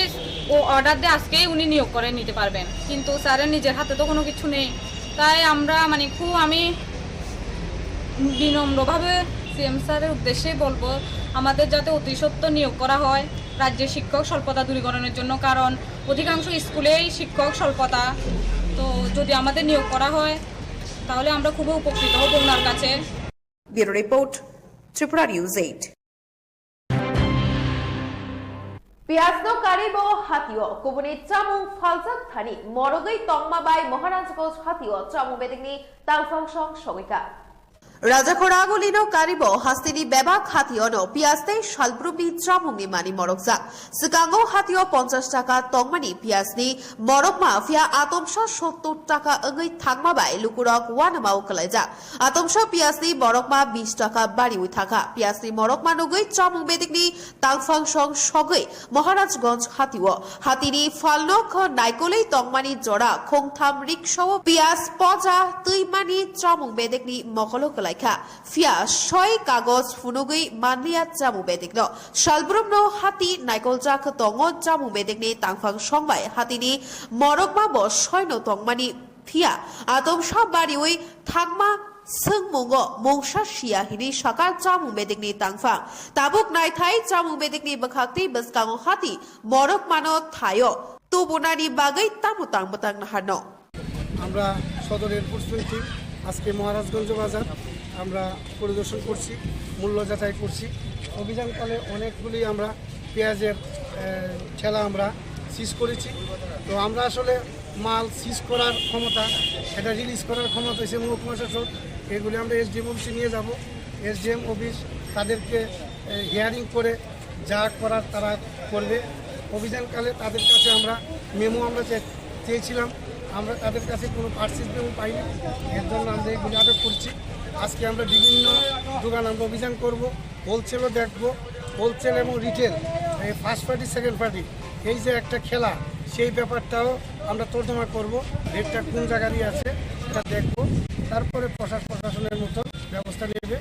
ও অর্ডার দিয়ে আজকেই উনি নিয়োগ করে নিতে পারবেন, কিন্তু স্যারের নিজের হাতে তো কোনো কিছু নেই। তাই আমরা মানে খুব, আমি বিনম্রভাবে সিএম স্যারের উদ্দেশ্যেই বলবো, আমাদের যাতে অতি সত্বর নিয়োগ করা হয় রাজ্যে শিক্ষক স্বল্পতা দূরীকরণের জন্য, কারণ অধিকাংশ স্কুলেই শিক্ষক স্বল্পতা। তো যদি আমাদের নিয়োগ করা হয়, তাহলে আমরা খুবই উপকৃত হব ওনার কাছে। Bureau report, Tripura News eight. Piyajno karibo hatio kubuni chamung phaljak thani morogwi tongma bai Maharajganj hatio chamung bedekni tangphang song sogwika. Rajakhor Agulino karibo hasteni bebak hationo piyaj tei salbrumni chamungni mani morokjak. Swkango hatio ponchash taka tongmani piyajni morokma phiya atomsa sottor taka wngwi thangma bai lukurok uanamao kwlaijak. Atomsa piyajni morokma bish taka bariwi thangkha. Piyajni morokma nugwi chamung bedekni tangphang song sogwi Maharajganj hatio. Hatini phalno kho naikolwi tongmani jora khongtham riksao piyaj poja twimani chamung bedekni mokolo kwlaikha. Phiya soi kagoj phunugwi manliya chamung bedekno. Salbrumno hati naikoljak tongo chamung bedekni tangphang songbai hatini morokma bo soino tongmani phiya atomsa bariwi thangma swngmungo mungsa siya hini sakha chamung bedekni tangphang. Tabuk naithai chamung bedekni bwkhak tei bwskango hati morokmano thaio tubunani bagwi tamo tang bwtang naharno. আমরা সদর air force team আজকে মহারাজগঞ্জ বাজার আমরা পরিদর্শন করছি, মূল্য যাচাই করছি। অভিযানকালে অনেকগুলি আমরা পেঁয়াজের, আহ, ঠেলা আমরা সিজ করেছি। তো আমরা আসলে মাল সিজ করার ক্ষমতা, এটা রিলিজ করার ক্ষমতা হচ্ছে মহকুমা শাসক। এগুলি আমরা এসডিএম অফিসে নিয়ে যাব। এসডিএম অফিস তাদেরকে, আহ, হিয়ারিং করে যা করার তারা করবে। অভিযানকালে তাদের কাছে আমরা মেমো আমরা চে-, চেয়েছিলাম, আমরা তাদের কাছে কোনো পার্সেস মেমো পাইনি, এর জন্য আমরা এগুলি আটক করছি। আজকে আমরা বিভিন্ন দোকান আমরা অভিযান করব, হোলসেলও দেখব, হোলসেল এবং রিটেল, এই ফার্স্ট পার্টি, সেকেন্ড পার্টি, এই যে একটা খেলা, সেই ব্যাপারটাও আমরা তর্জমা করব। রেটটা কোন জায়গারই আছে সেটা দেখব, তারপরে প্রশাস-, প্রশাসনের মতো ব্যবস্থা নেবে।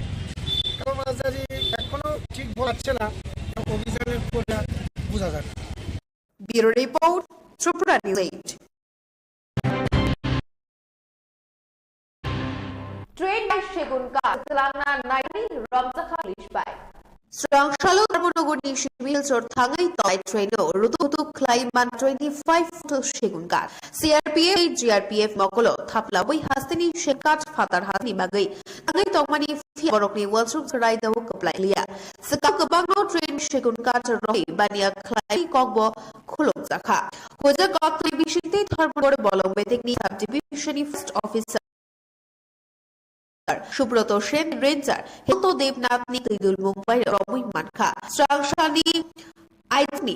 কারণ বাজারি এখনো ঠিক বলা যাচ্ছে না, অভিযানের পরে বোঝা যাবে। Bureau report, Tripura News eight. Train bai segun kach twlangna nainani romjakha police bai. Srangsalo Dharmanagorni Civil Chor thangwi tongnai traino rutuk rutuk khlai man twenty five foot segun kach. C R P F tei G R P F mokolo thaplawi hasteni segun kach phatar hasteni bagwi thangwi tongmani phiya borokni uansuk chwrai dao kwplai liya. Swkang kwbangno train segun kach rwui baniya khlai kokbo khulumjakha. Hojak koktwmani bisingtwi Dharmanagor Bolong Bedekni Sub Division ni First Officer Subroto Sen, Ranger Hemanta Debnath ni twidulmung bai romwi mankha. Srangsani aitni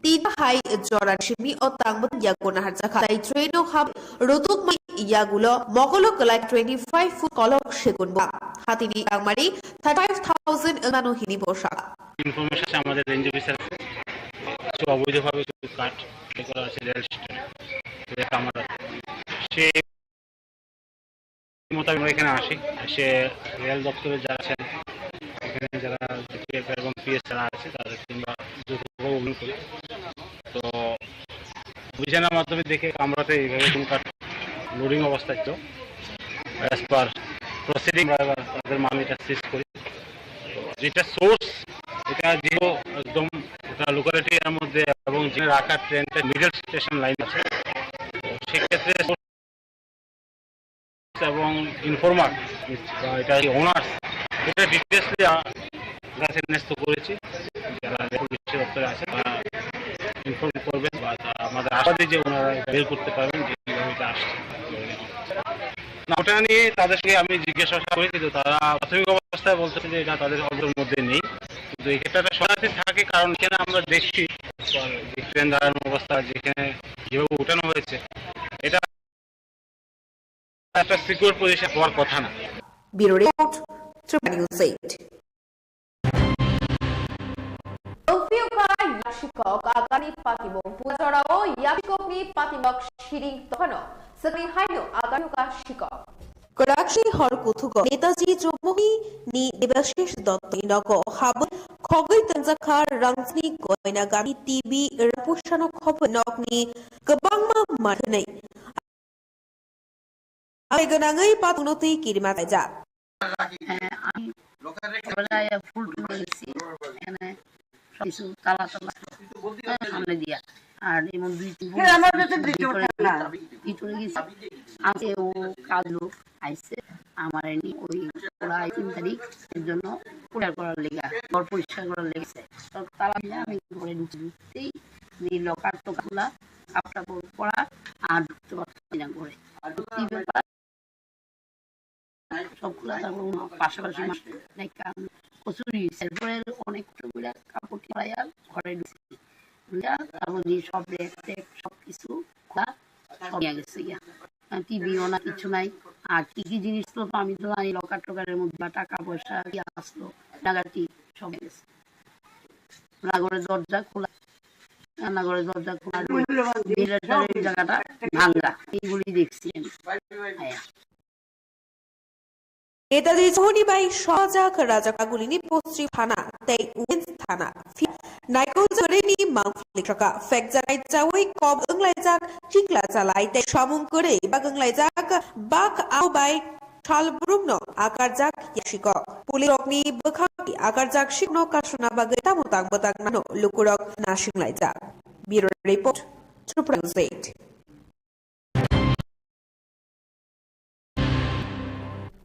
tinta hai jora simi o tangbo yago naharjakha. Tai train o hap rutukmani yagulo mokolo kwlai twenty five foot kolok segun bo. Hatini rangmari thirty five thousand wngmano hini bo sakha. Information আছে আমাদের range officer কিছু অবৈধভাবে কিছু কাঠ ইয়ে করা আছে রেল স্টেশনে, রেল কামার আছে। সেই মোতাবেক আমরা এখানে আসি, এসে রেল দপ্তরে যারা আছেন, এখানে যারা জিপিএফ এবং পিএস যারা আছে, তাদেরকে আমরা যৌথভাবে অভিযান করি। তো অভিযানের মাধ্যমে দেখে কামরাতে এইভাবে কোনো কাঠ লোডিং অবস্থায় ছিল। অ্যাজ পার প্রসিডিং আমরা এবার তাদের মামলাটা সিজ করি। যেটা সোর্স, এটা যেহেতু একদম একটা লোকালিটির মধ্যে এবং যেখানে রাখা ট্রেনটা মিডল স্টেশন লাইন আছে, তো সেক্ষেত্রে সোর্স এবং ইনফরমার বা এটা ওনার্স, এটা ডিটেলসলি কাছে ন্যস্ত করেছি। যারা রেকর্ড দপ্তরে আছে, তারা ইনফর্ম করবেন বা তারা আমাদের আশা দিই যে ওনারা এটা বের করতে পারবেন যে কীভাবে এটা আসছে। না, ওটা নিয়ে তাদের সঙ্গে আমি জিজ্ঞাসা করি, কিন্তু তারা প্রাথমিক অবস্থায় বলতেছে যে এটা তাদের অর্ডারের মধ্যে নেই। কিন্তু এটা একটা শরণার্থী থাকে, কারণ এখানে আমরা দেখছি যে ট্রেন দাঁড়ানোর অবস্থা, যেখানে যেভাবে উঠানো হয়েছে, এটা একটা সিকিউর পজিশন হওয়ার কথা না। Bureau report, Tripura News eight. Tongphiyokha yakshikhok agani patimung. Pujorao yakshikhokni patimok siring tokhano swkang haino agani shikhok. Kwrakni hor kuthugo Netaji Chowmuni ni Debashish Dotto ni nogo habwi Khogwi tangjakha Rangchini Koinagami T B Rapushano khobor nokni kwbangma manthwnwi. Ai gwnangwi patungno twi kirima khlaijak. হ্যাঁ, আমি সকালে আইয়া ফুল টুল রয়েছি, এখানে সব কিছু তালা টালা, হ্যাঁ, সামনে দিয়া। আর এমন দুই তিন বোন ভিতরে গেছি। আজকে ও কাজ লোক আইছে, আমার এনে ওই ওরা তিন তারিখ এর জন্য ক্লিয়ার করার লেগা, ঘর পরিষ্কার করার লেগেছে। তো তালা দিয়ে আমি ঘরে ঢুকতে ঢুকতেই এই লকার টোকার খোলা, কাপড় টাপড় পরা, আর ঢুকতে পারছি না ঘরে। কি ব্যাপার? সবগুলা তারপর ওনার পাশাপাশি মা-, like, আম, কচুরি, তারপরে অনেক কতগুলা কাপড় ছাড়াইয়া ঘরে ঢুকছি। বুঝলা? তারপর দিয়ে সব রেক টেক সব কিছু খোলা, সব নিয়ে গেছে গিয়া। আর টিভিও না, কিছু নাই। আর কি কি জিনিস তো, তো আমি তো জানি, লকার টকারের মধ্যে বা টাকা পয়সা কি আসলো, নাগাটি সব নিয়ে গেছে। রান্নাঘরের দরজা খোলা, রান্নাঘরের দরজা খোলা, ভেন্টিলেটরের জায়গাটা ভাঙ্গা, এইগুলি দেখছি আমি। হ্যাঁ। Nethaji Chowhuni bai sojak rajak agulini poschim thana tei west thana phi naikol jagrini mangpili saka fekjanai chawi kok wnglaijak chikla chalai tei samung kwrwi bak wnglaijak bak au bai Salbrumno akarjak yasikok. Police rokni bwkhakni akarjak sikno kasuna bagwi tamo tang bwtang nano lukurok nasinglaijak. Bureau report, Tripura News eight.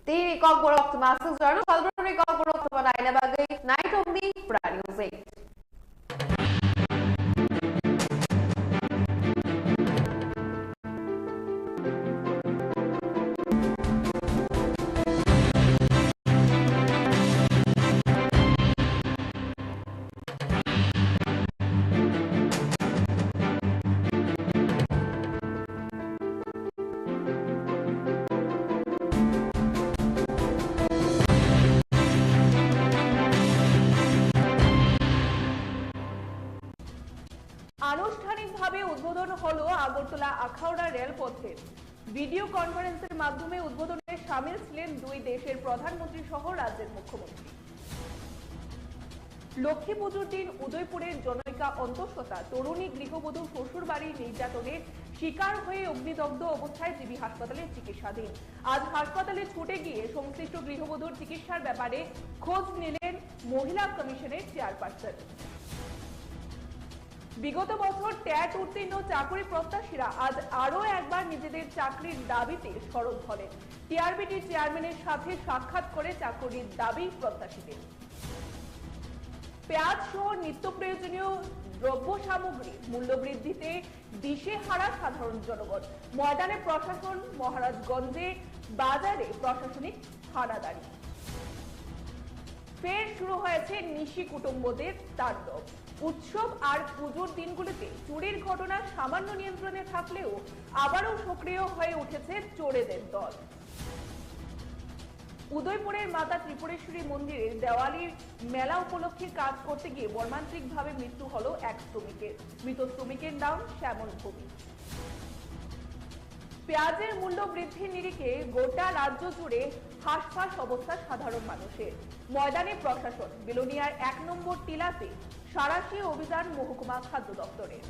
Tini kokborok twma swkjwkno, Salbrumni kokborok twma naina bagwi naitokni Tripura News eight. আনুষ্ঠানিকভাবে উদ্বোধন হলো আগরতলা আখাউড়া রেলপথের। ভিডিও কনফারেন্সের মাধ্যমে উদ্বোধনে সামিল ছিলেন দুই দেশের প্রধানমন্ত্রী সহ রাজ্যের মুখ্যমন্ত্রী। লক্ষ্মী পুজোর দিন উদয়পুরের জনৈকা অন্তঃসত্ত্বা তরুণী গৃহবধূ শ্বশুরবাড়ির নির্যাতনের শিকার হয়ে অগ্নিদগ্ধ অবস্থায় জিবি হাসপাতালে চিকিৎসাধীন। আজ হাসপাতালে ছুটে গিয়ে সংশ্লিষ্ট গৃহবধূর চিকিৎসার ব্যাপারে খোঁজ নিলেন মহিলা কমিশনের চেয়ারপারসন। বিগত বছর ট্যাট উত্তীর্ণ চাকরি প্রত্যাশীরা আজ আরও একবার নিজেদের চাকরির দাবিতে সরব হলেন। টিআরবিটি চেয়ারম্যানের সাথে সাক্ষাৎ করে চাকরির দাবি প্রত্যাশীদের। পেঁয়াজ সহ নিত্য প্রয়োজনীয় দ্রব্য সামগ্রী মূল্যবৃদ্ধিতে দিশেহারা সাধারণ জনগণ। ময়দানে প্রশাসন, মহারাজগঞ্জে বাজারে প্রশাসনিক হানাদারি। ফের শুরু হয়েছে নিশি কুটুম্বদের তাণ্ডব। উৎসব আর পুজোর দিনগুলিতে চুরির ঘটনা সামান্য নিয়ন্ত্রণে থাকলেও আবারও সক্রিয় হয়ে উঠেছে চোরেদের দল। উদয়পুরের মাতা ত্রিপুরেশ্বরী মন্দিরের দেওয়ালির মেলা উপলক্ষে কাজ করতে গিয়ে মর্মান্তিকভাবে মৃত্যু হলো এক শ্রমিকের। মৃত শ্রমিকের নাম শ্যামল ভৌমিক। পেঁয়াজের মূল্য বৃদ্ধির নিরিখে গোটা রাজ্য জুড়ে হাঁসফাঁস অবস্থা সাধারণ মানুষের। ময়দানে প্রশাসন, বিলোনিয়ার এক নম্বর টিলাতে সাঁড়াশি অভিযান মহকুমা খাদ্য দপ্তরের।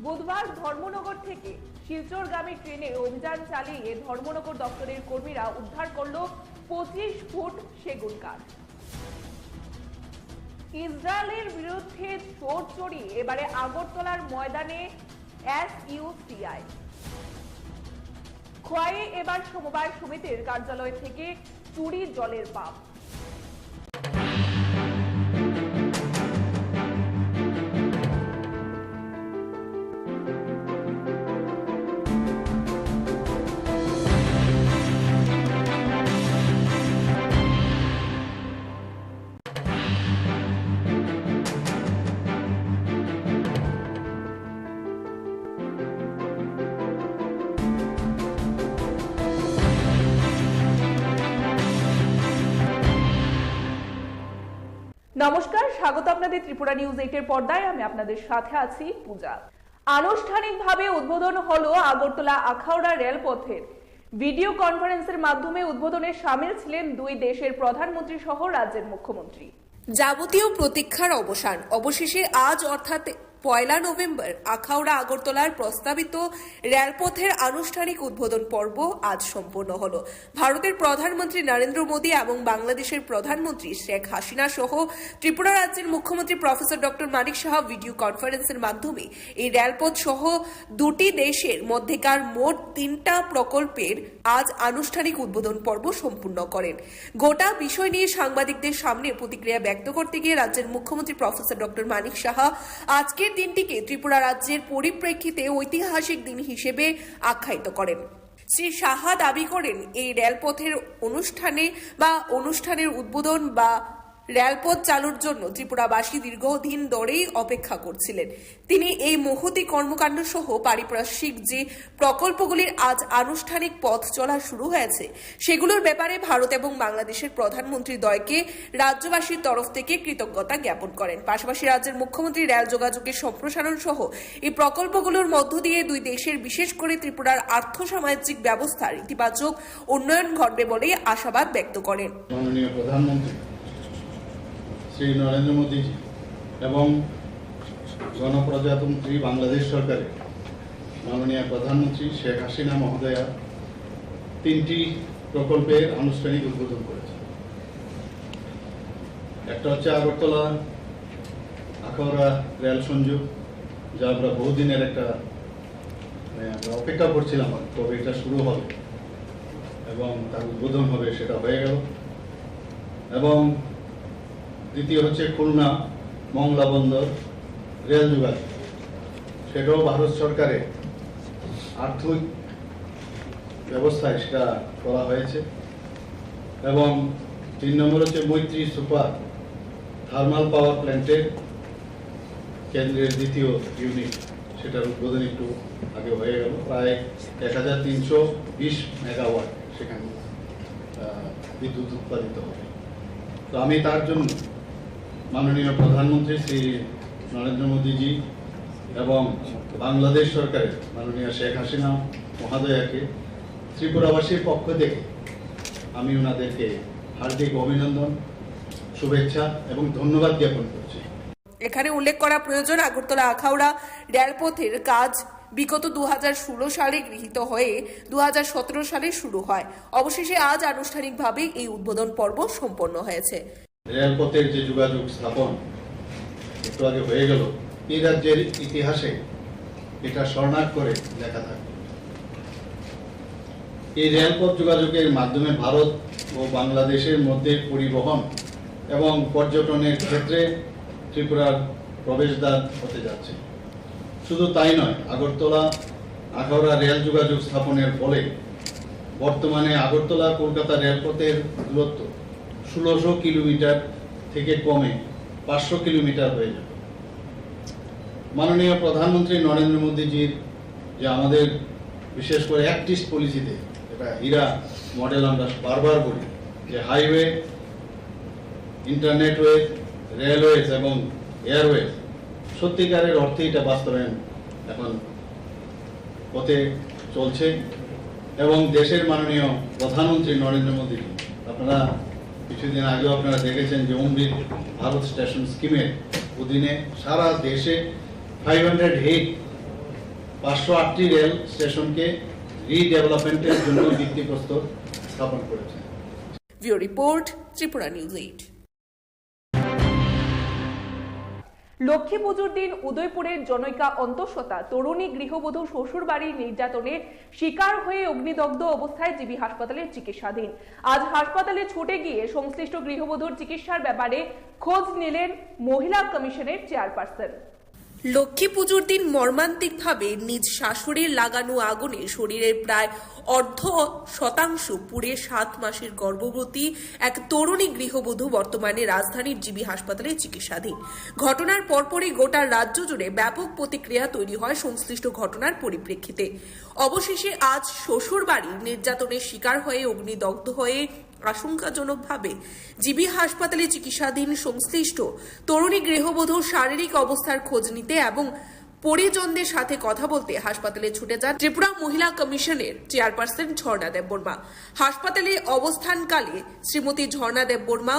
বুধবার ধর্মনগর থেকে শিলচরগামী ট্রেনে অভিযান চালিয়ে ধর্মনগর দপ্তরের কর্মীরা উদ্ধার করল পঁচিশ ফুট সেগুন কাঠ। ইসরায়েলের বিরুদ্ধে জোর চড়িয়ে এবারে আগরতলার ময়দানে এসইউসিআই। খোয়াইয়ে এবার সমবায় সমিতির কার্যালয় থেকে চুরি জলের পাম্প। নমস্কার, স্বাগত আপনাদের ত্রিপুরা নিউজ এইট এর পর্দায়। আমি আপনাদের সাথে আছি পূজা। আনুষ্ঠানিকভাবে উদ্বোধন হলো আগরতলা আখাউড়া রেলপথের। ভিডিও কনফারেন্সের মাধ্যমে উদ্বোধনে সামিল ছিলেন দুই দেশের প্রধানমন্ত্রী সহ রাজ্যের মুখ্যমন্ত্রী। যাবতীয় প্রতীক্ষার অবসান। অবশেষে আজ অর্থাৎ পয়লা নভেম্বর আখাউড়া আগরতলার প্রস্তাবিত রেলপথের আনুষ্ঠানিক উদ্বোধন পর্ব আজ সম্পন্ন হলো। ভারতের প্রধানমন্ত্রী নরেন্দ্র মোদী এবং বাংলাদেশের প্রধানমন্ত্রী শেখ হাসিনা সহ ত্রিপুরা রাজ্যের মুখ্যমন্ত্রী প্রফেসর ডক্টর মানিক সাহা ভিডিও কনফারেন্সের মাধ্যমে এই রেলপথ সহ দুটি দেশের মধ্যেকার মোট তিনটা প্রকল্পের আজ আনুষ্ঠানিক উদ্বোধন পর্ব সম্পূর্ণ করেন। গোটা বিষয় নিয়ে সাংবাদিকদের সামনে প্রতিক্রিয়া ব্যক্ত করতে গিয়ে রাজ্যের মুখ্যমন্ত্রী প্রফেসর ডক্টর মানিক সাহা আজকের দিনটিকে ত্রিপুরা রাজ্যের পরিপ্রেক্ষিতে ঐতিহাসিক দিন হিসেবে আখ্যায়িত করেন। শ্রী সাহা দাবি করেন, এই রেলপথের অনুষ্ঠানে বা অনুষ্ঠানের উদ্বোধন বা রেলপথ চালুর জন্য ত্রিপুরাবাসী দীর্ঘদিন ধরেই অপেক্ষা করছিলেন। তিনি এই মহতী কর্মকাণ্ড সহ পারিপার্শ্বিক যে প্রকল্পগুলির আজ আনুষ্ঠানিক পথ চলা শুরু হয়েছে, সেগুলোর ব্যাপারে ভারত এবং বাংলাদেশের প্রধানমন্ত্রী দ্বয়কে রাজ্যবাসীর তরফ থেকে কৃতজ্ঞতা জ্ঞাপন করেন। পাশাপাশি রাজ্যের মুখ্যমন্ত্রী রেল যোগাযোগের সম্প্রসারণ সহ এই প্রকল্পগুলোর মধ্য দিয়ে দুই দেশের, বিশেষ করে ত্রিপুরার আর্থসামাজিক ব্যবস্থার ইতিবাচক উন্নয়ন ঘটবে বলেই আশাবাদ ব্যক্ত করেন। মাননীয় প্রধানমন্ত্রী শ্রী নরেন্দ্র মোদীজি এবং গণপ্রজাতন্ত্রী বাংলাদেশ সরকারের মাননীয় প্রধানমন্ত্রী শেখ হাসিনা মহোদয়া তিনটি প্রকল্পের আনুষ্ঠানিক উদ্বোধন করেছেন। একটা হচ্ছে আগরতলা আখাউড়া রেল সংযোগ, যা আমরা বহুদিনের একটা, মানে, আমরা অপেক্ষা করছিলাম কবে এটা শুরু হবে এবং তার উদ্বোধন হবে, সেটা হয়ে গেল। এবং দ্বিতীয় হচ্ছে খুলনা মংলা বন্দর রেল যোগাযোগ, সেটাও ভারত সরকারের আর্থিক ব্যবস্থায় সেটা করা হয়েছে। এবং তিন নম্বর হচ্ছে মৈত্রী সুপার থার্মাল পাওয়ার প্ল্যান্টের কেন্দ্রের দ্বিতীয় ইউনিট, সেটার উদ্বোধন একটু আগে হয়ে গেল। প্রায় এক হাজার তিনশো বিশ মেগাওয়াট সেখানে, আহ, বিদ্যুৎ উৎপাদিত হবে। তো আমি তার জন্য মাননীয় প্রধানমন্ত্রী শ্রী নরেন্দ্র মোদীজি এবং বাংলাদেশ সরকারের মাননীয় শেখ হাসিনা মহোদয়াকে ত্রিপুরাবাসীর পক্ষ থেকে আমি ওনাদেরকে হার্দিক অভিনন্দন, শুভেচ্ছা এবং ধন্যবাদ জ্ঞাপন করছি। এখানে উল্লেখ করা প্রয়োজন, আগরতলা আখাউড়া রেলপথের কাজ বিগত দু হাজার ষোলো সালে গৃহীত হয়ে দু হাজার সতেরো সালে শুরু হয়। অবশেষে আজ আনুষ্ঠানিকভাবে এই উদ্বোধন পর্ব সম্পন্ন হয়েছে। রেলপথের যে যোগাযোগ স্থাপন একটু আগে হয়ে গেল, এই রাজ্যের ইতিহাসে এটা স্বর্ণাক্ষরে লেখা থাকবে। এই রেলপথ যোগাযোগের মাধ্যমে ভারত ও বাংলাদেশের মধ্যে পরিবহন এবং পর্যটনের ক্ষেত্রে ত্রিপুরার প্রবেশদ্বার হতে যাচ্ছে। শুধু তাই নয়, আগরতলা আখাউড়া রেল যোগাযোগ স্থাপনের ফলে বর্তমানে আগরতলা কলকাতা রেলপথের দূরত্ব ষোলোশো কিলোমিটার থেকে কমে পাঁচশো কিলোমিটার হয়ে যাবে। মাননীয় প্রধানমন্ত্রী নরেন্দ্র মোদীজির যে আমাদের বিশেষ করে অ্যাক্ট ইস্ট পলিসিতে, এটা হীরা মডেল আমরা বারবার বলি, যে হাইওয়ে, ইন্টারনেটওয়ে, রেলওয়েজ এবং এয়ারওয়েজ সত্যিকারের অর্থে এটা বাস্তবায়ন এখন পথে চলছে। এবং দেশের মাননীয় প্রধানমন্ত্রী নরেন্দ্র মোদী, আপনারা কিছুদিন আগেও আপনারা দেখেছেন যে অমৃত ভারত স্টেশন স্কিমের অধীনে সারা দেশে ফাইভ হান্ড্রেড এইট, পাঁচশো আটটি রেল স্টেশনকে রিডেভেলপমেন্টের জন্য ভিত্তিপ্রস্তর স্থাপন করেছে। Bureau report, Tripura news eight. Lakshmi পুজোর দিন উদয়পুরের জনৈকা অন্তঃসত্ত্বা তরুণী গৃহবধূ শ্বশুরবাড়ির নির্যাতনের শিকার হয়ে অগ্নিদগ্ধ অবস্থায় জিবি হাসপাতালে চিকিৎসাধীন। আজ হাসপাতালে ছুটে গিয়ে সংশ্লিষ্ট গৃহবধূর চিকিৎসার ব্যাপারে খোঁজ নিলেন মহিলা কমিশনের চেয়ারপারসন। লক্ষ্মী পুজোর দিন মর্মান্তিকভাবে নিজ শাশুড়ির লাগানো আগুনে শরীরের প্রায় অর্ধ শতাংশ পুড়ে সাত মাসের গর্ভবতী এক তরুণী গৃহবধূ বর্তমানে রাজধানীর জিবি হাসপাতালে চিকিৎসাধীন। ঘটনার পরপরই গোটা রাজ্য জুড়ে ব্যাপক প্রতিক্রিয়া তৈরি হয় সংশ্লিষ্ট ঘটনার পরিপ্রেক্ষিতে। অবশেষে আজ শ্বশুর বাড়ির নির্যাতনের শিকার হয়ে অগ্নিদগ্ধ হয়ে আশঙ্কাজনকভাবে জিবি হাসপাতালে চিকিৎসাধীন সংশ্লিষ্ট তরুণী গৃহবধূর শারীরিক অবস্থার খোঁজ নিতে এবং পরিজনদের সাথে কথা বলতে হাসপাতালে ছুটে যান ত্রিপুরা মহিলা কমিশনের চেয়ারপারসন ঝর্ণা দেববর্মা। হাসপাতালে অবস্থানকালে শ্রীমতী ঝর্ণা দেববর্মা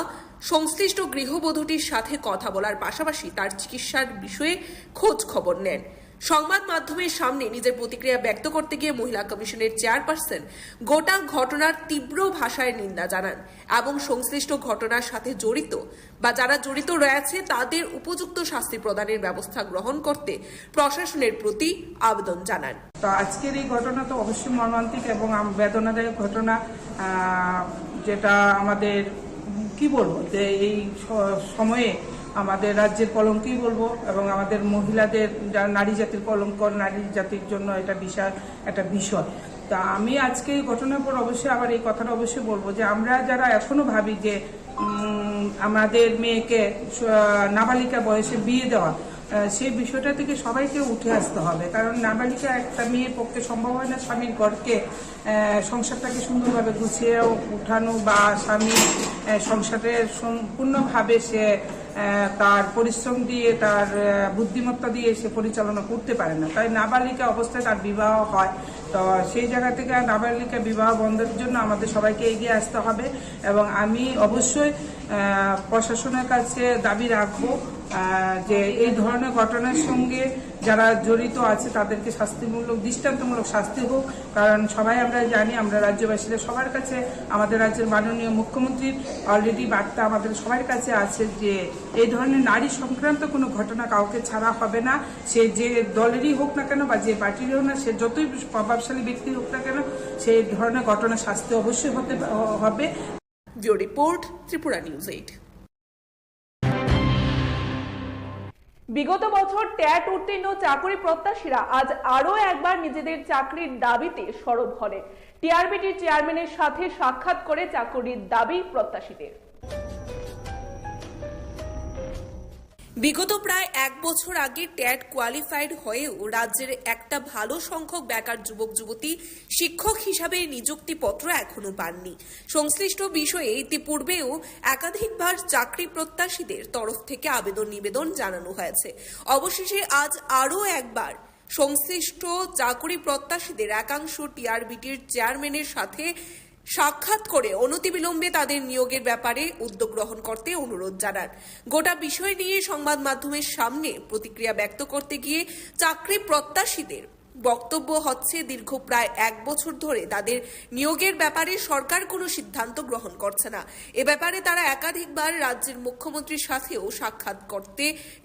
সংশ্লিষ্ট গৃহবধূটির সাথে কথা বলার পাশাপাশি তার চিকিৎসার বিষয়ে খোঁজ খবর নেন। সংবাদ মাধ্যমের সামনে নিজের প্রতিক্রিয়া ব্যক্ত করতে গিয়ে মহিলা কমিশনের চেয়ারপারসন গোটা ঘটনার তীব্র ভাষায় নিন্দা জানান এবং সংশ্লিষ্ট ঘটনার সাথে জড়িত বা যারা জড়িত রয়েছে তাদের উপযুক্ত শাস্তি প্রদানের ব্যবস্থা গ্রহণ করতে প্রশাসনের প্রতি আবেদন জানান। তো আজকের এই ঘটনা তো অবশ্যই মর্মান্তিক এবং আম-, বেদনাদায়ক ঘটনা, আহ, যেটা আমাদের, কি বলবো, যে এই স-, সময়ে আমাদের রাজ্যের কলঙ্কই বলবো এবং আমাদের মহিলাদের, যা-, নারী জাতির কলঙ্ক, নারী জাতির জন্য এটা বিশাল একটা বিষয়। তা আমি আজকে এই ঘটনার পর অবশ্যই আবার এই কথাটা অবশ্যই বলবো যে আমরা যারা এখনো ভাবি যে, উম, আমাদের মেয়েকে স-, নাবালিকা বয়সে বিয়ে দেওয়া, আহ, সেই বিষয়টা থেকে সবাইকে উঠে আসতে হবে, কারণ নাবালিকা একটা মেয়ের পক্ষে সম্ভব হয় না স্বামীর ঘরকে, আহ, সংসারটাকে সুন্দরভাবে গুছিয়ে উঠানো বা স্বামী, আহ, সংসারে সম্পূর্ণভাবে সে, আহ, তার পরিশ্রম দিয়ে, তার, আহ, বুদ্ধিমত্তা দিয়ে সে পরিচালনা করতে পারে না। তাই নাবালিকা অবস্থায় তার বিবাহ হয়। তো সেই জায়গা থেকে নাবালিকা বিবাহ বন্ধের জন্য আমাদের সবাইকে এগিয়ে আসতে হবে এবং আমি অবশ্যই, আহ, প্রশাসনের কাছে দাবি রাখবো, আহ, যে এই ধরনের ঘটনার সঙ্গে যারা জড়িত আছে তাদেরকে শাস্তিমূলক, দৃষ্টান্তমূলক শাস্তি হোক। কারণ সবাই আমরা জানি, আমরা রাজ্যবাসীরা সবার কাছে, আমাদের রাজ্যের মাননীয় মুখ্যমন্ত্রীর already বার্তা আমাদের সবার কাছে আছে যে এই ধরনের নারী সংক্রান্ত কোনো ঘটনা কাউকে ছাড়া হবে না। সে যে দলেরই হোক না কেন বা যে পার্টিরই হোক না, সে যতই প্রভাবশালী ব্যক্তি হোক না কেন, সেই ধরনের ঘটনা শাস্তি অবশ্যই হতে হবে। Bureau report, Tripura news eight. বিগত বছর ট্যাট উত্তীর্ণ চাকুরি প্রত্যাশীরা আজ আরও একবার নিজেদের চাকরির দাবিতে সরব হলেন। টিআরবিটির চেয়ারম্যানের সাথে সাক্ষাৎ করে চাকুরির দাবি প্রত্যাশীদের। বিগত প্রায় এক বছর আগে ট্যাট কোয়ালিফাইড হয়েও রাজ্যের একটা ভালো সংখ্যক বেকার যুবক যুবতী শিক্ষক হিসাবে নিযুক্তিপত্র এখনো পাননি। সংশ্লিষ্ট বিষয়ে ইতিপূর্বেও একাধিকবার চাকরি প্রত্যাশীদের তরফ থেকে আবেদন নিবেদন জানানো হয়েছে। অবশেষে আজ আরও একবার সংশ্লিষ্ট চাকরি প্রত্যাশীদের একাংশ টিআরবিটির চেয়ারম্যানের সাথে সাক্ষাৎ করে অনতিবিলম্বে তাদের নিয়োগের ব্যাপারে উদ্যোগ গ্রহণ করতে অনুরোধ জানান। গোটা বিষয় নিয়ে সংবাদ মাধ্যমের সামনে প্রতিক্রিয়া ব্যক্ত করতে গিয়ে চাকরি প্রত্যাশীদের বক্তব্য হচ্ছে, দীর্ঘ প্রায় এক বছর ধরে তাদের নিয়োগের ব্যাপারে সরকার কোনো সিদ্ধান্ত গ্রহণ করছে না। এ ব্যাপারে তারা একাধিকবার রাজ্যের মুখ্যমন্ত্রীর সাথেও সাক্ষাৎ করতে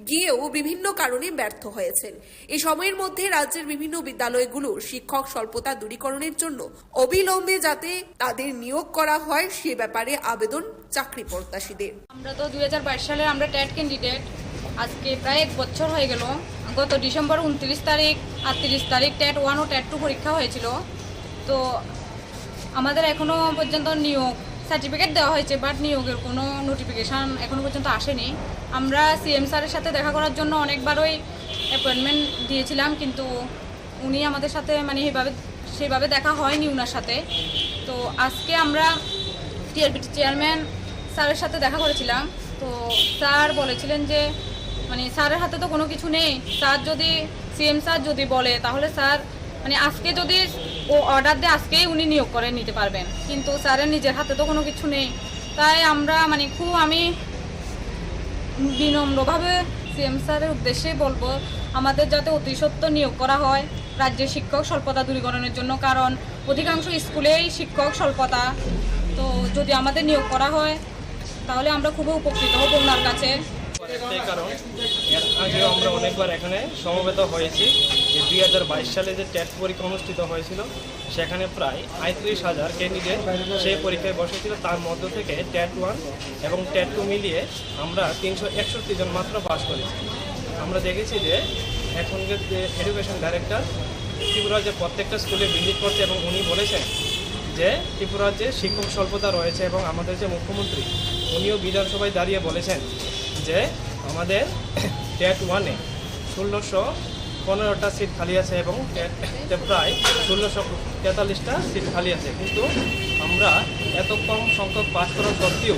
গিয়েও বিভিন্ন কারণে ব্যর্থ হয়েছেন। এ সময়ের মধ্যে রাজ্যের বিভিন্ন বিদ্যালয়গুলোর শিক্ষক স্বল্পতা দূরীকরণের জন্য অবিলম্বে যাতে তাদের নিয়োগ করা হয়, সে ব্যাপারে আবেদন চাকরি প্রত্যাশীদের। আমরা তো দুই হাজার বাইশ সালের আমরা ট্যাট ক্যান্ডিডেট। আজকে প্রায় এক বছর হয়ে গেল। গত ডিসেম্বর ঊনত্রিশ তারিখ, আটত্রিশ তারিখ ট্যাট ওয়ান ও ট্যাট টু পরীক্ষা হয়েছিল। তো আমাদের এখনো পর্যন্ত নিয়োগ সার্টিফিকেট দেওয়া হয়েছে, বাট নিয়োগের কোনো নোটিফিকেশন এখনো পর্যন্ত আসেনি। আমরা সিএম স্যারের সাথে দেখা করার জন্য অনেকবারই অ্যাপয়েন্টমেন্ট দিয়েছিলাম, কিন্তু উনি আমাদের সাথে, মানে, এইভাবে, সেইভাবে দেখা হয়নি ওনার সাথে। তো আজকে আমরা টিআরবিটি চেয়ারম্যান স্যারের সাথে দেখা করেছিলাম। তো স্যার বলেছিলেন যে, মানে, স্যারের হাতে তো কোনো কিছু নেই। স্যার যদি, সিএম স্যার যদি বলে, তাহলে স্যার, মানে, আজকে যদি ও অর্ডার দেয়, আজকেই উনি নিয়োগ করে নিতে পারবেন, কিন্তু স্যারের নিজের হাতে তো কোনো কিছু নেই। তাই আমরা, মানে, খুব, আমি বিনম্রভাবে সিএম স্যারের উদ্দেশ্যে বলবো, আমাদের যাতে অতি সত্বর নিয়োগ করা হয় রাজ্যে শিক্ষক স্বল্পতা দূরীকরণের জন্য, কারণ অধিকাংশ স্কুলেই শিক্ষক স্বল্পতা। তো যদি আমাদের নিয়োগ করা হয়, তাহলে আমরা খুবই উপকৃত হব ওনার কাছে। একটাই কারণ, এর আগেও আমরা অনেকবার এখানে সমবেত হয়েছি যে দুই হাজার বাইশ সালে যে ট্যাট পরীক্ষা অনুষ্ঠিত হয়েছিল, সেখানে প্রায় আটত্রিশ হাজার ক্যান্ডিডেট সেই পরীক্ষায় বসেছিল। তার মধ্য থেকে ট্যাট ওয়ান এবং ট্যাট টু মিলিয়ে আমরা তিনশো একষট্টি জন মাত্র পাস করেছি। আমরা দেখেছি যে এখনকার যে এডুকেশন ডাইরেক্টর ত্রিপুরার যে প্রত্যেকটা স্কুলে ভিজিট করছে এবং উনি বলেছেন যে ত্রিপুরার যে শিক্ষক স্বল্পতা রয়েছে এবং আমাদের যে মুখ্যমন্ত্রী, উনিও বিধানসভায় দাঁড়িয়ে বলেছেন যে আমাদের ট্যাট ওয়ানে ষোলোশো পনেরোটা সিট খালি আছে এবং ট্যাটে প্রায় ষোলোশো তেতাল্লিশটা সিট খালি আছে, কিন্তু আমরা এত কম সংখ্যক পাস করা সত্ত্বেও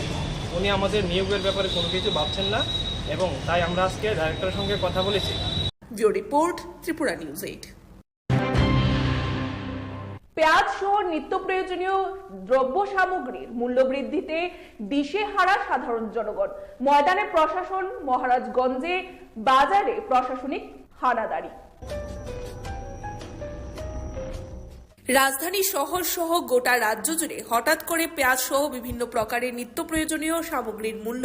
উনি আমাদের নিয়োগের ব্যাপারে কোনো কিছু ভাবছেন না এবং তাই আমরা আজকে ডাইরেক্টরের সঙ্গে কথা বলেছি। Bureau report, Tripura News eight. পেঁয়াজ সহ নিত্য প্রয়োজনীয় দ্রব্য সামগ্রীর মূল্য বৃদ্ধিতে দিশেহারা সাধারণ জনগণ। ময়দানে প্রশাসন, মহারাজগঞ্জে বাজারে প্রশাসনিক হানাদারি। রাজধানী শহর সহ গোটা রাজ্য জুড়ে হঠাৎ করে পেঁয়াজ সহ বিভিন্ন প্রকারের নিত্য প্রয়োজনীয় সামগ্রীর মূল্য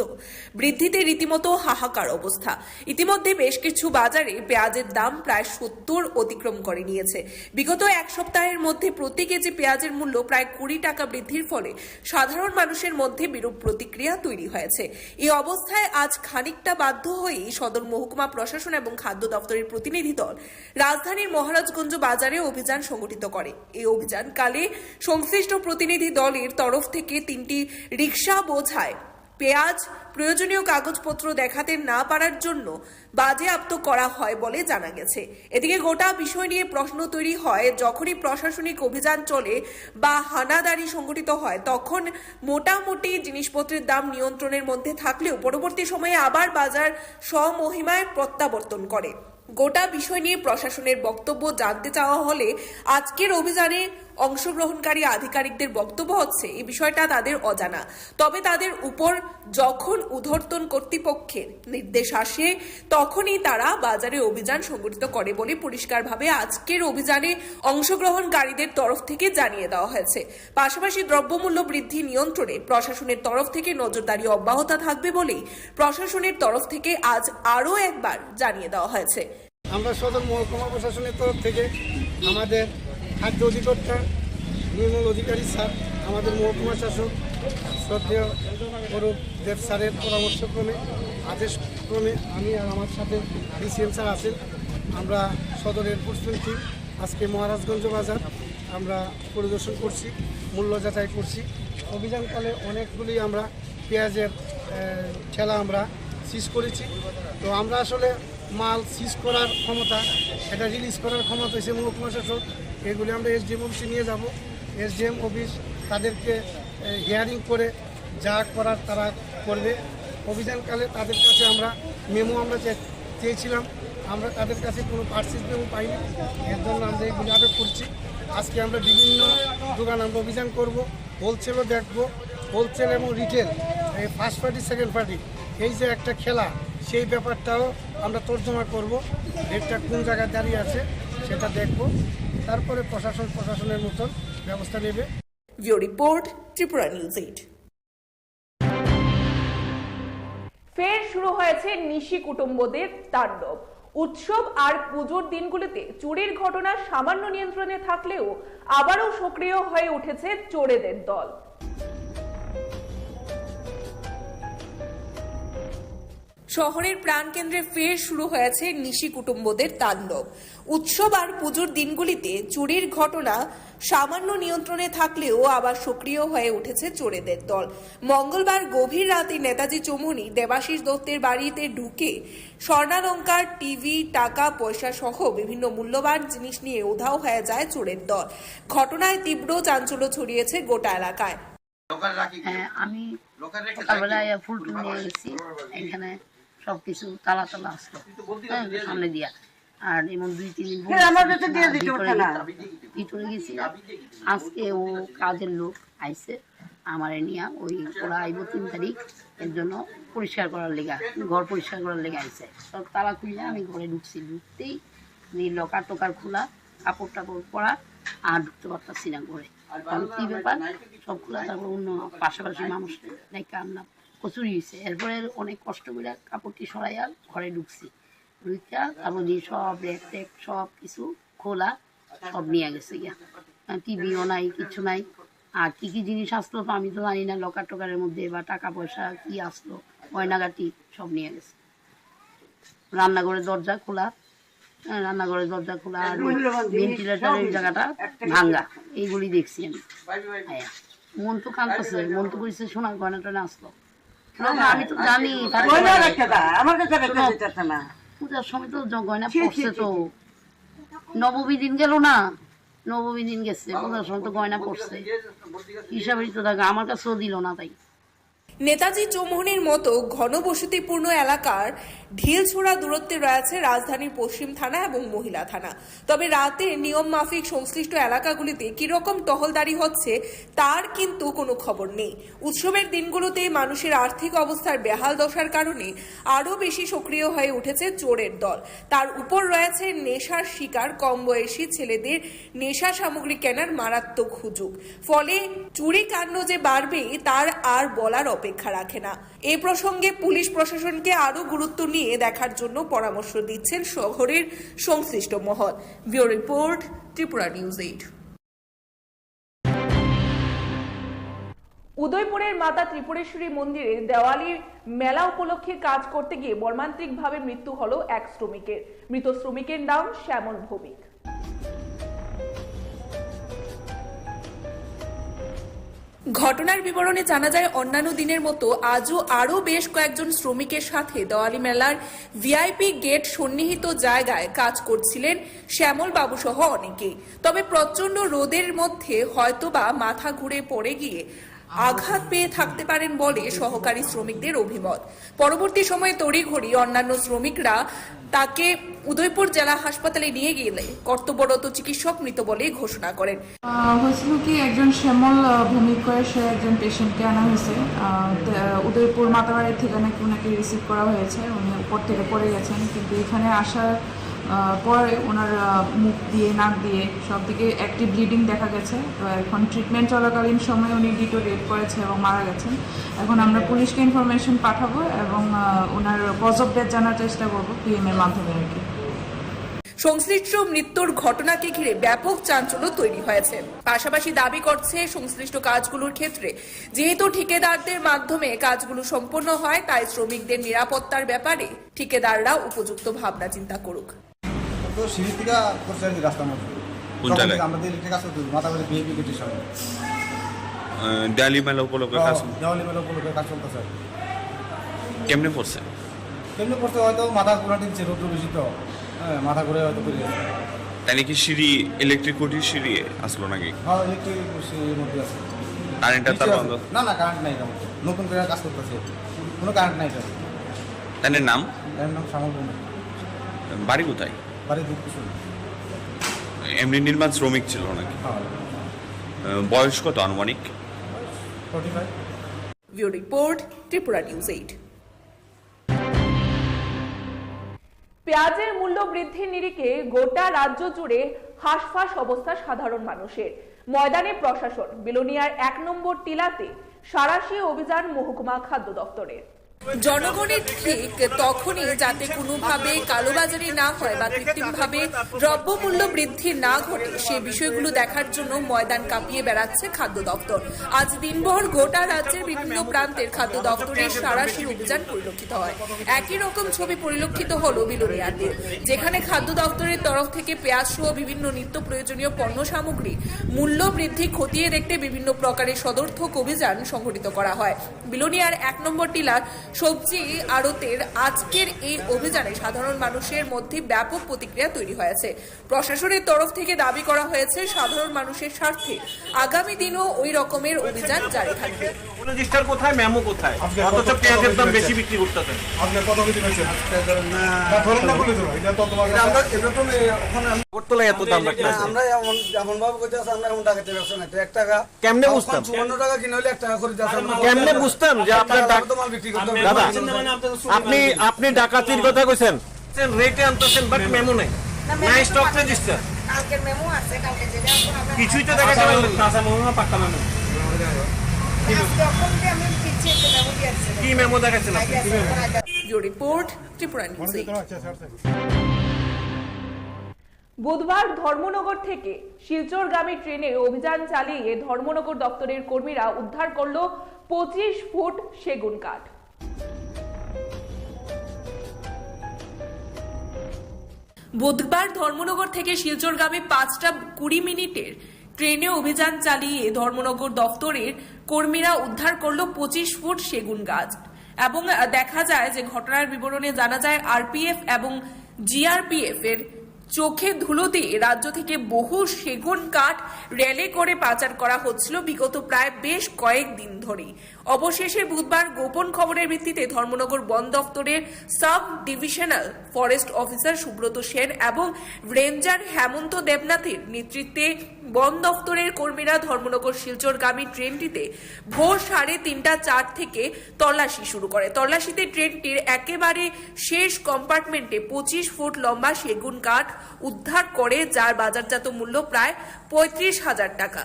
বৃদ্ধিতে রীতিমতো হাহাকার অবস্থা। ইতিমধ্যে বেশ কিছু বাজারে পেঁয়াজের দাম প্রায় সত্তর অতিক্রম করে নিয়েছে। বিগত এক সপ্তাহের মধ্যে প্রতি কেজি পেঁয়াজের মূল্য প্রায় কুড়ি টাকা বৃদ্ধির ফলে সাধারণ মানুষের মধ্যে বিরূপ প্রতিক্রিয়া তৈরি হয়েছে। এই অবস্থায় আজ খানিকটা বাধ্য হয়েই সদর মহকুমা প্রশাসন এবং খাদ্য দপ্তরের প্রতিনিধি দল রাজধানীর মহারাজগঞ্জ বাজারে অভিযান সংগঠিত করে। এই অভিযানকালে সংশ্লিষ্ট প্রতিনিধি দলের তরফ থেকে তিনটি রিক্সা বোঝায় পেঁয়াজ, প্রয়োজনীয় কাগজপত্র দেখাতে না পারার জন্য বাজেয়াপ্ত করা হয় বলে জানা গেছে। এদিকে গোটা বিষয় নিয়ে প্রশ্ন তৈরি হয়, যখনই প্রশাসনিক অভিযান চলে বা হানাদারি সংগঠিত হয়, তখন মোটামুটি জিনিসপত্রের দাম নিয়ন্ত্রণের মধ্যে থাকলেও পরবর্তী সময়ে আবার বাজার স্বমহিমায় প্রত্যাবর্তন করে। গোটা বিষয় নিয়ে প্রশাসনের বক্তব্য জানতে চাওয়া হলে আজকের অভিযানে অংশগ্রহণকারী আধিকারিকদের বক্তব্য হচ্ছে এই বিষয়টা তাদের অজানা, তবে তাদের উপর যখন ঊর্ধ্বতন কর্তৃপক্ষের নির্দেশ আসে তখনই তারা বাজারে অভিযান সংগঠিত করে বলে পরিষ্কারভাবে আজকের অভিযানে অংশগ্রহণকারীদের তরফ থেকে জানিয়ে দেওয়া হয়েছে। পাশাপাশি দ্রব্যমূল্য বৃদ্ধি নিয়ন্ত্রণে প্রশাসনের তরফ থেকে নজরদারি অব্যাহত থাকবে বলেই প্রশাসনের তরফ থেকে আজ আরও একবার জানিয়ে দেওয়া হয়েছে। আমরা সদর মহকুমা প্রশাসনের তরফ থেকে আমাদের খাদ্য অধিকর্তা নির্মল অধিকারী স্যার, আমাদের মহকুমা শাসক শ্রদ্ধেয় অরূপ দেব স্যারের পরামর্শক্রমে, আদেশক্রমে আমি আর আমার সাথে ডিসিএম স্যার আছেন, আমরা সদর এনফোর্সমেন্ট টিম আজকে মহারাজগঞ্জ বাজার আমরা পরিদর্শন করছি, মূল্য যাচাই করছি। অভিযানকালে অনেকগুলি আমরা পেঁয়াজের, আহ, ঠেলা আমরা সিজ করেছি। তো আমরা আসলে মাল সিজ করার ক্ষমতা, এটা রিলিজ করার ক্ষমতা হচ্ছে মহকুমা শাসক। এগুলি আমরা এসডিএম অফিসে নিয়ে যাব। এসডিএম অফিস তাদেরকে, আহ, হিয়ারিং করে যা করার তারা করবে। অভিযানকালে তাদের কাছে আমরা মেমো আমরা চে-, চেয়েছিলাম, আমরা তাদের কাছে কোনো পার্সেস মেমো পাইনি, এর জন্য আমরা এগুলি আটক করছি। আজকে আমরা বিভিন্ন দোকান আমরা অভিযান করব, হোলসেলও দেখব, হোলসেল এবং রিটেল, এই ফার্স্ট পার্টি, সেকেন্ড পার্টি, এই যে একটা খেলা, সেই ব্যাপারটাও আমরা তর্জমা করব। রেটটা কোন জায়গায় দাঁড়িয়ে আছে সেটা দেখব, তারপরে প্রশাসন প্রশাসনের মতন ব্যবস্থা নেবে। Bureau report, Tripura News eight. ফের শুরু হয়েছে নিশি কুটুম্বদের তাণ্ডব। উৎসব আর পুজোর দিনগুলিতে চুরির ঘটনা সামান্য নিয়ন্ত্রণে থাকলেও আবারও সক্রিয় হয়ে উঠেছে চোরেদের দল। শহরের প্রাণকেন্দ্রে ফের শুরু হয়েছে নিশি কুটুম্বদের তাণ্ডব। উৎসব আর পুজোর দিনগুলিতে চুরির ঘটনা সামান্য নিয়ন্ত্রণে থাকলেও আবার সক্রিয় হয়ে উঠেছে চোরেদের দল। মঙ্গলবার গভীর রাতে নেতাজি চৌমুহনী দেবাশিস দত্তের বাড়িতে ঢুকে স্বর্ণালংকার, টিভি, টাকা পয়সা সহ বিভিন্ন মূল্যবান জিনিস নিয়ে উধাও হয়ে যায় চোরের দল। ঘটনায় তীব্র চাঞ্চল্য ছড়িয়েছে গোটা এলাকায়। হ্যাঁ, আমি সকালবেলা আইয়া ফুল টুল নিয়ে গেছি, এখানে সবকিছু তালা তালা আসলো, হ্যাঁ, সামনে দিয়া। আর এমন দুই তিন দিন ভিতরে গেছি। আজকে ও কাজের লোক আইছে, আমারে নিয়া ওই ওরা আইবো তিন তারিখ, এর জন্য পরিষ্কার করার লেগে, ঘর পরিষ্কার করার লেগে আইছে। সব তালা খুললে আমি ঘরে ঢুকছি, ঢুকতেই এই লকার টকার খোলা, কাপড় টাপড় পরা, আর ঢুকতে পারতাছি না ঘরে। কারণ কি ব্যাপার, সব খোলা, তারপর অন্য পাশাপাশি মানুষ ডেকে আনলাম। কচুরি হয়েছে। এরপরে অনেক কষ্ট করে কাপড়টি সরাইয়া ঘরে ঢুকছি। ঢুকিয়া তারপর দিয়ে সব র‍্যাক ট্যাক সব কিছু খোলা, সব নিয়ে গেছে গিয়া। আর টিভিও নাই, কিছু নাই। আর কি কি জিনিস আসলো তো আমি তো জানি না, লকার টকারের মধ্যে বা টাকা পয়সা কি আসলো, গয়নাগাটি সব নিয়ে গেছে। রান্নাঘরের দরজা খোলা, হ্যাঁ, রান্নাঘরের দরজা খোলা আর ভেন্টিলেটরের জায়গাটা ভাঙ্গা, এইগুলি দেখছি আমি। হ্যাঁ, মন তো কাঁদতেছে, মন তো কইছে সোনার গয়না টয়না আসলো। না, না, আমি তো জানি, তার গয়না পরে রাখতে দা, আমার কাছে রাখতে শোনো, দিতেছে না। পূজার সময় তো জ-, গয়না ছি, ছি, পড়ছে ছি, তো। ছি। নবমী দিন গেল না, নবমী দিন গেছে, পূজার সময় তো গয়না পড়ছে। হিসাবেই তো থাকে, আমার কাছেও দিল না তাই। নেতাজি চৌমুহনীর মতো ঘনবসতিপূর্ণ এলাকার ঢিল ছোড়া দূরত্বে রয়েছে রাজধানীর পশ্চিম থানা এবং মহিলা থানা। তবে রাতে নিয়ম মাফিক সংশ্লিষ্ট এলাকাগুলিতে কিরকম টহলদারি হচ্ছে, তার কিন্তু কোনো খবর নেই। উৎসবের দিনগুলোতে মানুষের আর্থিক অবস্থার বেহাল দশার কারণে আরও বেশি সক্রিয় হয়ে উঠেছে চোরের দল। তার উপর রয়েছে নেশার শিকার কম বয়সী ছেলেদের নেশা সামগ্রী কেনার মারাত্মক হুজুগ। ফলে চুরি কাণ্ড যে বাড়বে, তার আর বলার অপেক্ষা রাখে না। এ প্রসঙ্গে পুলিশ প্রশাসনকে আরও গুরুত্ব নিয়ে দেখার জন্য পরামর্শ দিচ্ছেন শহরের সংশ্লিষ্ট মহল। Bureau report, Tripura news eight. উদয়পুরের মাতা ত্রিপুরেশ্বরী মন্দিরে দেওয়ালি মেলা উপলক্ষে কাজ করতে গিয়ে মর্মান্তিকভাবে মৃত্যু হলো এক শ্রমিকের। মৃত শ্রমিকের নাম শ্যামল ভৌমিক। ঘটনার বিবরণে জানা যায়, অন্যান্য দিনের মতো আজও আরও বেশ কয়েকজন শ্রমিকের সাথে দেওয়ালি মেলার ভিআইপি গেট সন্নিহিত জায়গায় কাজ করছিলেন শ্যামল বাবু সহ অনেকেই। তবে প্রচণ্ড রোদের মধ্যে হয়তোবা মাথা ঘুরে পড়ে গিয়ে আঘাত পেয়ে থাকতে পারেন বলে সহকারী শ্রমিকদের অভিমত। পরবর্তী সময়ে তড়িঘড়ি অন্যান্য শ্রমিকরা তাকে উদয়পুর জেলা হাসপাতালে নিয়ে গেলে কর্তব্যরত চিকিৎসক মৃত বলে ঘোষণা করেন। আহ, হয়েছিল কি, একজন শ্যামল, আহ, ভৌমিক করে সে একজন পেশেন্টকে আনা হয়েছে। আহ, তে, আহ, উদয়পুর মাতাবাড়ি থেকে নাকি ওনাকে রিসিভ করা হয়েছে। উনি উপর থেকে পড়ে গেছেন, কিন্তু এখানে আসার, আহ, পরে ওনার, আহ, মুখ দিয়ে, নাক দিয়ে সব দিকে অ্যাক্টিভ ব্লিডিং দেখা গেছে। তো এখন ট্রিটমেন্ট চলাকালীন সময় উনি ডিটো রেপ করেছে এবং মারা গেছেন। এখন আমরা পুলিশকে ইনফরমেশন পাঠাবো এবং, আহ, ওনার কজ অফ ডেথ জানার চেষ্টা করবো পিএম এর মাধ্যমে আর কি। সংশ্লিষ্ট মৃত্যুর ঘটনাকে ঘিরে ব্যাপক চাঞ্চল্য তৈরি হয়েছে। পাশাপাশি দাবি করছে, সংশ্লিষ্ট কাজগুলোর ক্ষেত্রে যেহেতু ঠিকাদারদের মাধ্যমে কাজগুলো সম্পন্ন হয়, তাই শ্রমিকদের নিরাপত্তার ব্যাপারে ঠিকাদাররা উপযুক্ত ভাবনা চিন্তা করুক। তো সিঁড়ি থেকে পড়ছে আর কি রাস্তার মধ্যে। কোন তখন জায়গায়? থেকে আমরা তো ইলেকট্রিক আসতে মাথা করে বিএপি গেটের সামনে। আহ, দেয়ালি মেলা উপলক্ষে কাজ। হ্যাঁ, দেওয়ালি মেলা উপলক্ষে কাজ চলতেছে আর কি। কেমনে পড়ছে? কেমনে পড়ছে, হয়তো মাথা ঘুরা দিচ্ছে, রৌদ্র বেশি তো। হ্যাঁ, মাথা ঘুরে হয়তো পড়ে গেছে। তাই নাকি সিঁড়ি, ইলেকট্রিক খুঁটির সিঁড়ি আসলো নাকি? হ্যাঁ, ইলেকট্রিক সিঁড়ির মধ্যে আছে। কারেন্টটা তার নিচে আছে। বন্ধ? না, না, কারেন্ট নাই এটার মধ্যে। নতুন করে কাজ করতেছে, কোনো কারেন্ট নাই এটার। তাই নাম? এর নাম শ্যামল ভৌমিক। বাড়ি কোথায়? বাড়ি দুধকুসুম। এমনি নির্মাণ শ্রমিক ছিল নাকি? হ্যাঁ। আহ, বয়স কত আনুমানিক? Forty five. Bureau report, Tripura news eight. পেঁয়াজের মূল্য বৃদ্ধির নিরিখে গোটা রাজ্য জুড়ে হাঁসফাঁস অবস্থা সাধারণ মানুষের। ময়দানে প্রশাসন। বিলোনিয়ার এক নম্বর টিলাতে সাঁড়াশি অভিযান মহকুমা খাদ্য দপ্তরের। জনগণের ঠিক তখনই, যাতে কোনোভাবে কালোবাজারি না হয় বা কৃত্রিমভাবে দ্রব্যমূল্য বৃদ্ধি না ঘটে, সে বিষয়গুলো দেখার জন্য ময়দান কাঁপিয়ে বেড়াচ্ছে খাদ্য দপ্তর। আজ দিনভর গোটা রাজ্যের বিভিন্ন প্রান্তের খাদ্য দপ্তরের সাঁড়াশি অভিযান পরিলক্ষিত হয়। একই রকম ছবি পরিলক্ষিত হলো বিলোনিয়াতে, যেখানে খাদ্য দপ্তরের তরফ থেকে পেঁয়াজ সহ বিভিন্ন নিত্য প্রয়োজনীয় পণ্য সামগ্রী মূল্য বৃদ্ধি খতিয়ে দেখতে বিভিন্ন প্রকারের সদর্থক অভিযান সংঘটিত করা হয়। বিলোনিয়ার এক নম্বর টিলার সবজি আড়তের আজকের এই অভিযানে সাধারণ মানুষের মধ্যে ব্যাপক প্রতিক্রিয়া তৈরি হয়েছে। প্রশাসনের তরফ থেকে দাবি করা হয়েছে, সাধারণ মানুষের স্বার্থে আগামী দিনও ওই রকমের অভিযান জারি থাকবে। রেজিস্টার কোথায়, মেমো কোথায়? আজকে অথচ কত, পেঁয়াজের কত দাম কেজি বেশি হয়েছে? বিক্রি করতেছেন। আজকে কত কেজি হয়েছে? আজকে ধরেন না। না, ধরেন না বলে তো, এটা তো তোমার এটা আমরা, এটা তো নেই, ওখানে আমরা আগরতলায় এত দাম রাখতে আছে। আমরা এমন, এমন ভাবে করতে আছে, আমরা এমন ডাকাতি ব্যবসা নাই। তো এক টাকা কেমনে বুঝতাম? চুয়ান্ন টাকা কিনে হলে এক টাকা করে যাচ্ছে। কেমনে বুঝতাম যে আপনার ডাক-, তো মাল বিক্রি করতে হবে। দাদা, আপনি, আপনি ডাকাতির কথা কইছেন, রেটে আনতেছেন, বাট মেমো নাই। না, মেমো নাই, তো স্টক পাঠানো রেজিস্টার। কালকের মেমো আছে, কালকে যেটা এখন আমরা কিছুই তো দেখা গেল না। কাঁচা মেমো না পাক্কা মেমো? আজকে অখন যে আমি দিচ্ছি, একটা মেমো দিয়ে আসছে। কি মেমো দেখাচ্ছেন আপনি? কি memo? Bureau report, Tripura news eight. বুধবার ধর্মনগর থেকে শিলচরগামী ট্রেনে অভিযান চালিয়ে ধর্মনগর দপ্তরের কর্মীরা উদ্ধার করল পঁচিশ ফুট সেগুন কাঠ। বুধবার ধর্মনগর থেকে শিলচরগামী পাঁচটা কুড়ি মিনিটের ট্রেনে অভিযান চালিয়ে ধর্মনগর দপ্তরের কর্মীরা উদ্ধার করল পঁচিশ ফুট সেগুন গাছ এবং, আহ, দেখা যায় যে ঘটনার বিবরণে জানা যায় আরপিএফ এবং জিআরপিএফ এর চোখে ধুলো দিয়ে রাজ্য থেকে বহু সেগুন কাঠ রেলে করে পাচার করা হচ্ছিল বিগত প্রায় বেশ কয়েক দিন ধরেই। অবশেষে বুধবার গোপন খবরের ভিত্তিতে ধর্মনগর বন দফতরের sub divisional forest officer Subrata Sen এবং রেঞ্জার হেমন্ত দেবনাথের নেতৃত্বে বন দফতরের কর্মীরা ধর্মনগর শিলচরগামী ট্রেনটিতে ভোর সাড়ে তিনটা চার থেকে তল্লাশি শুরু করে। তল্লাশিতে ট্রেনটির একেবারে শেষ কম্পার্টমেন্টে পঁচিশ ফুট লম্বা সেগুন কাঠ উদ্ধার করে, যার বাজারজাত মূল্য প্রায় পঁয়ত্রিশ হাজার টাকা।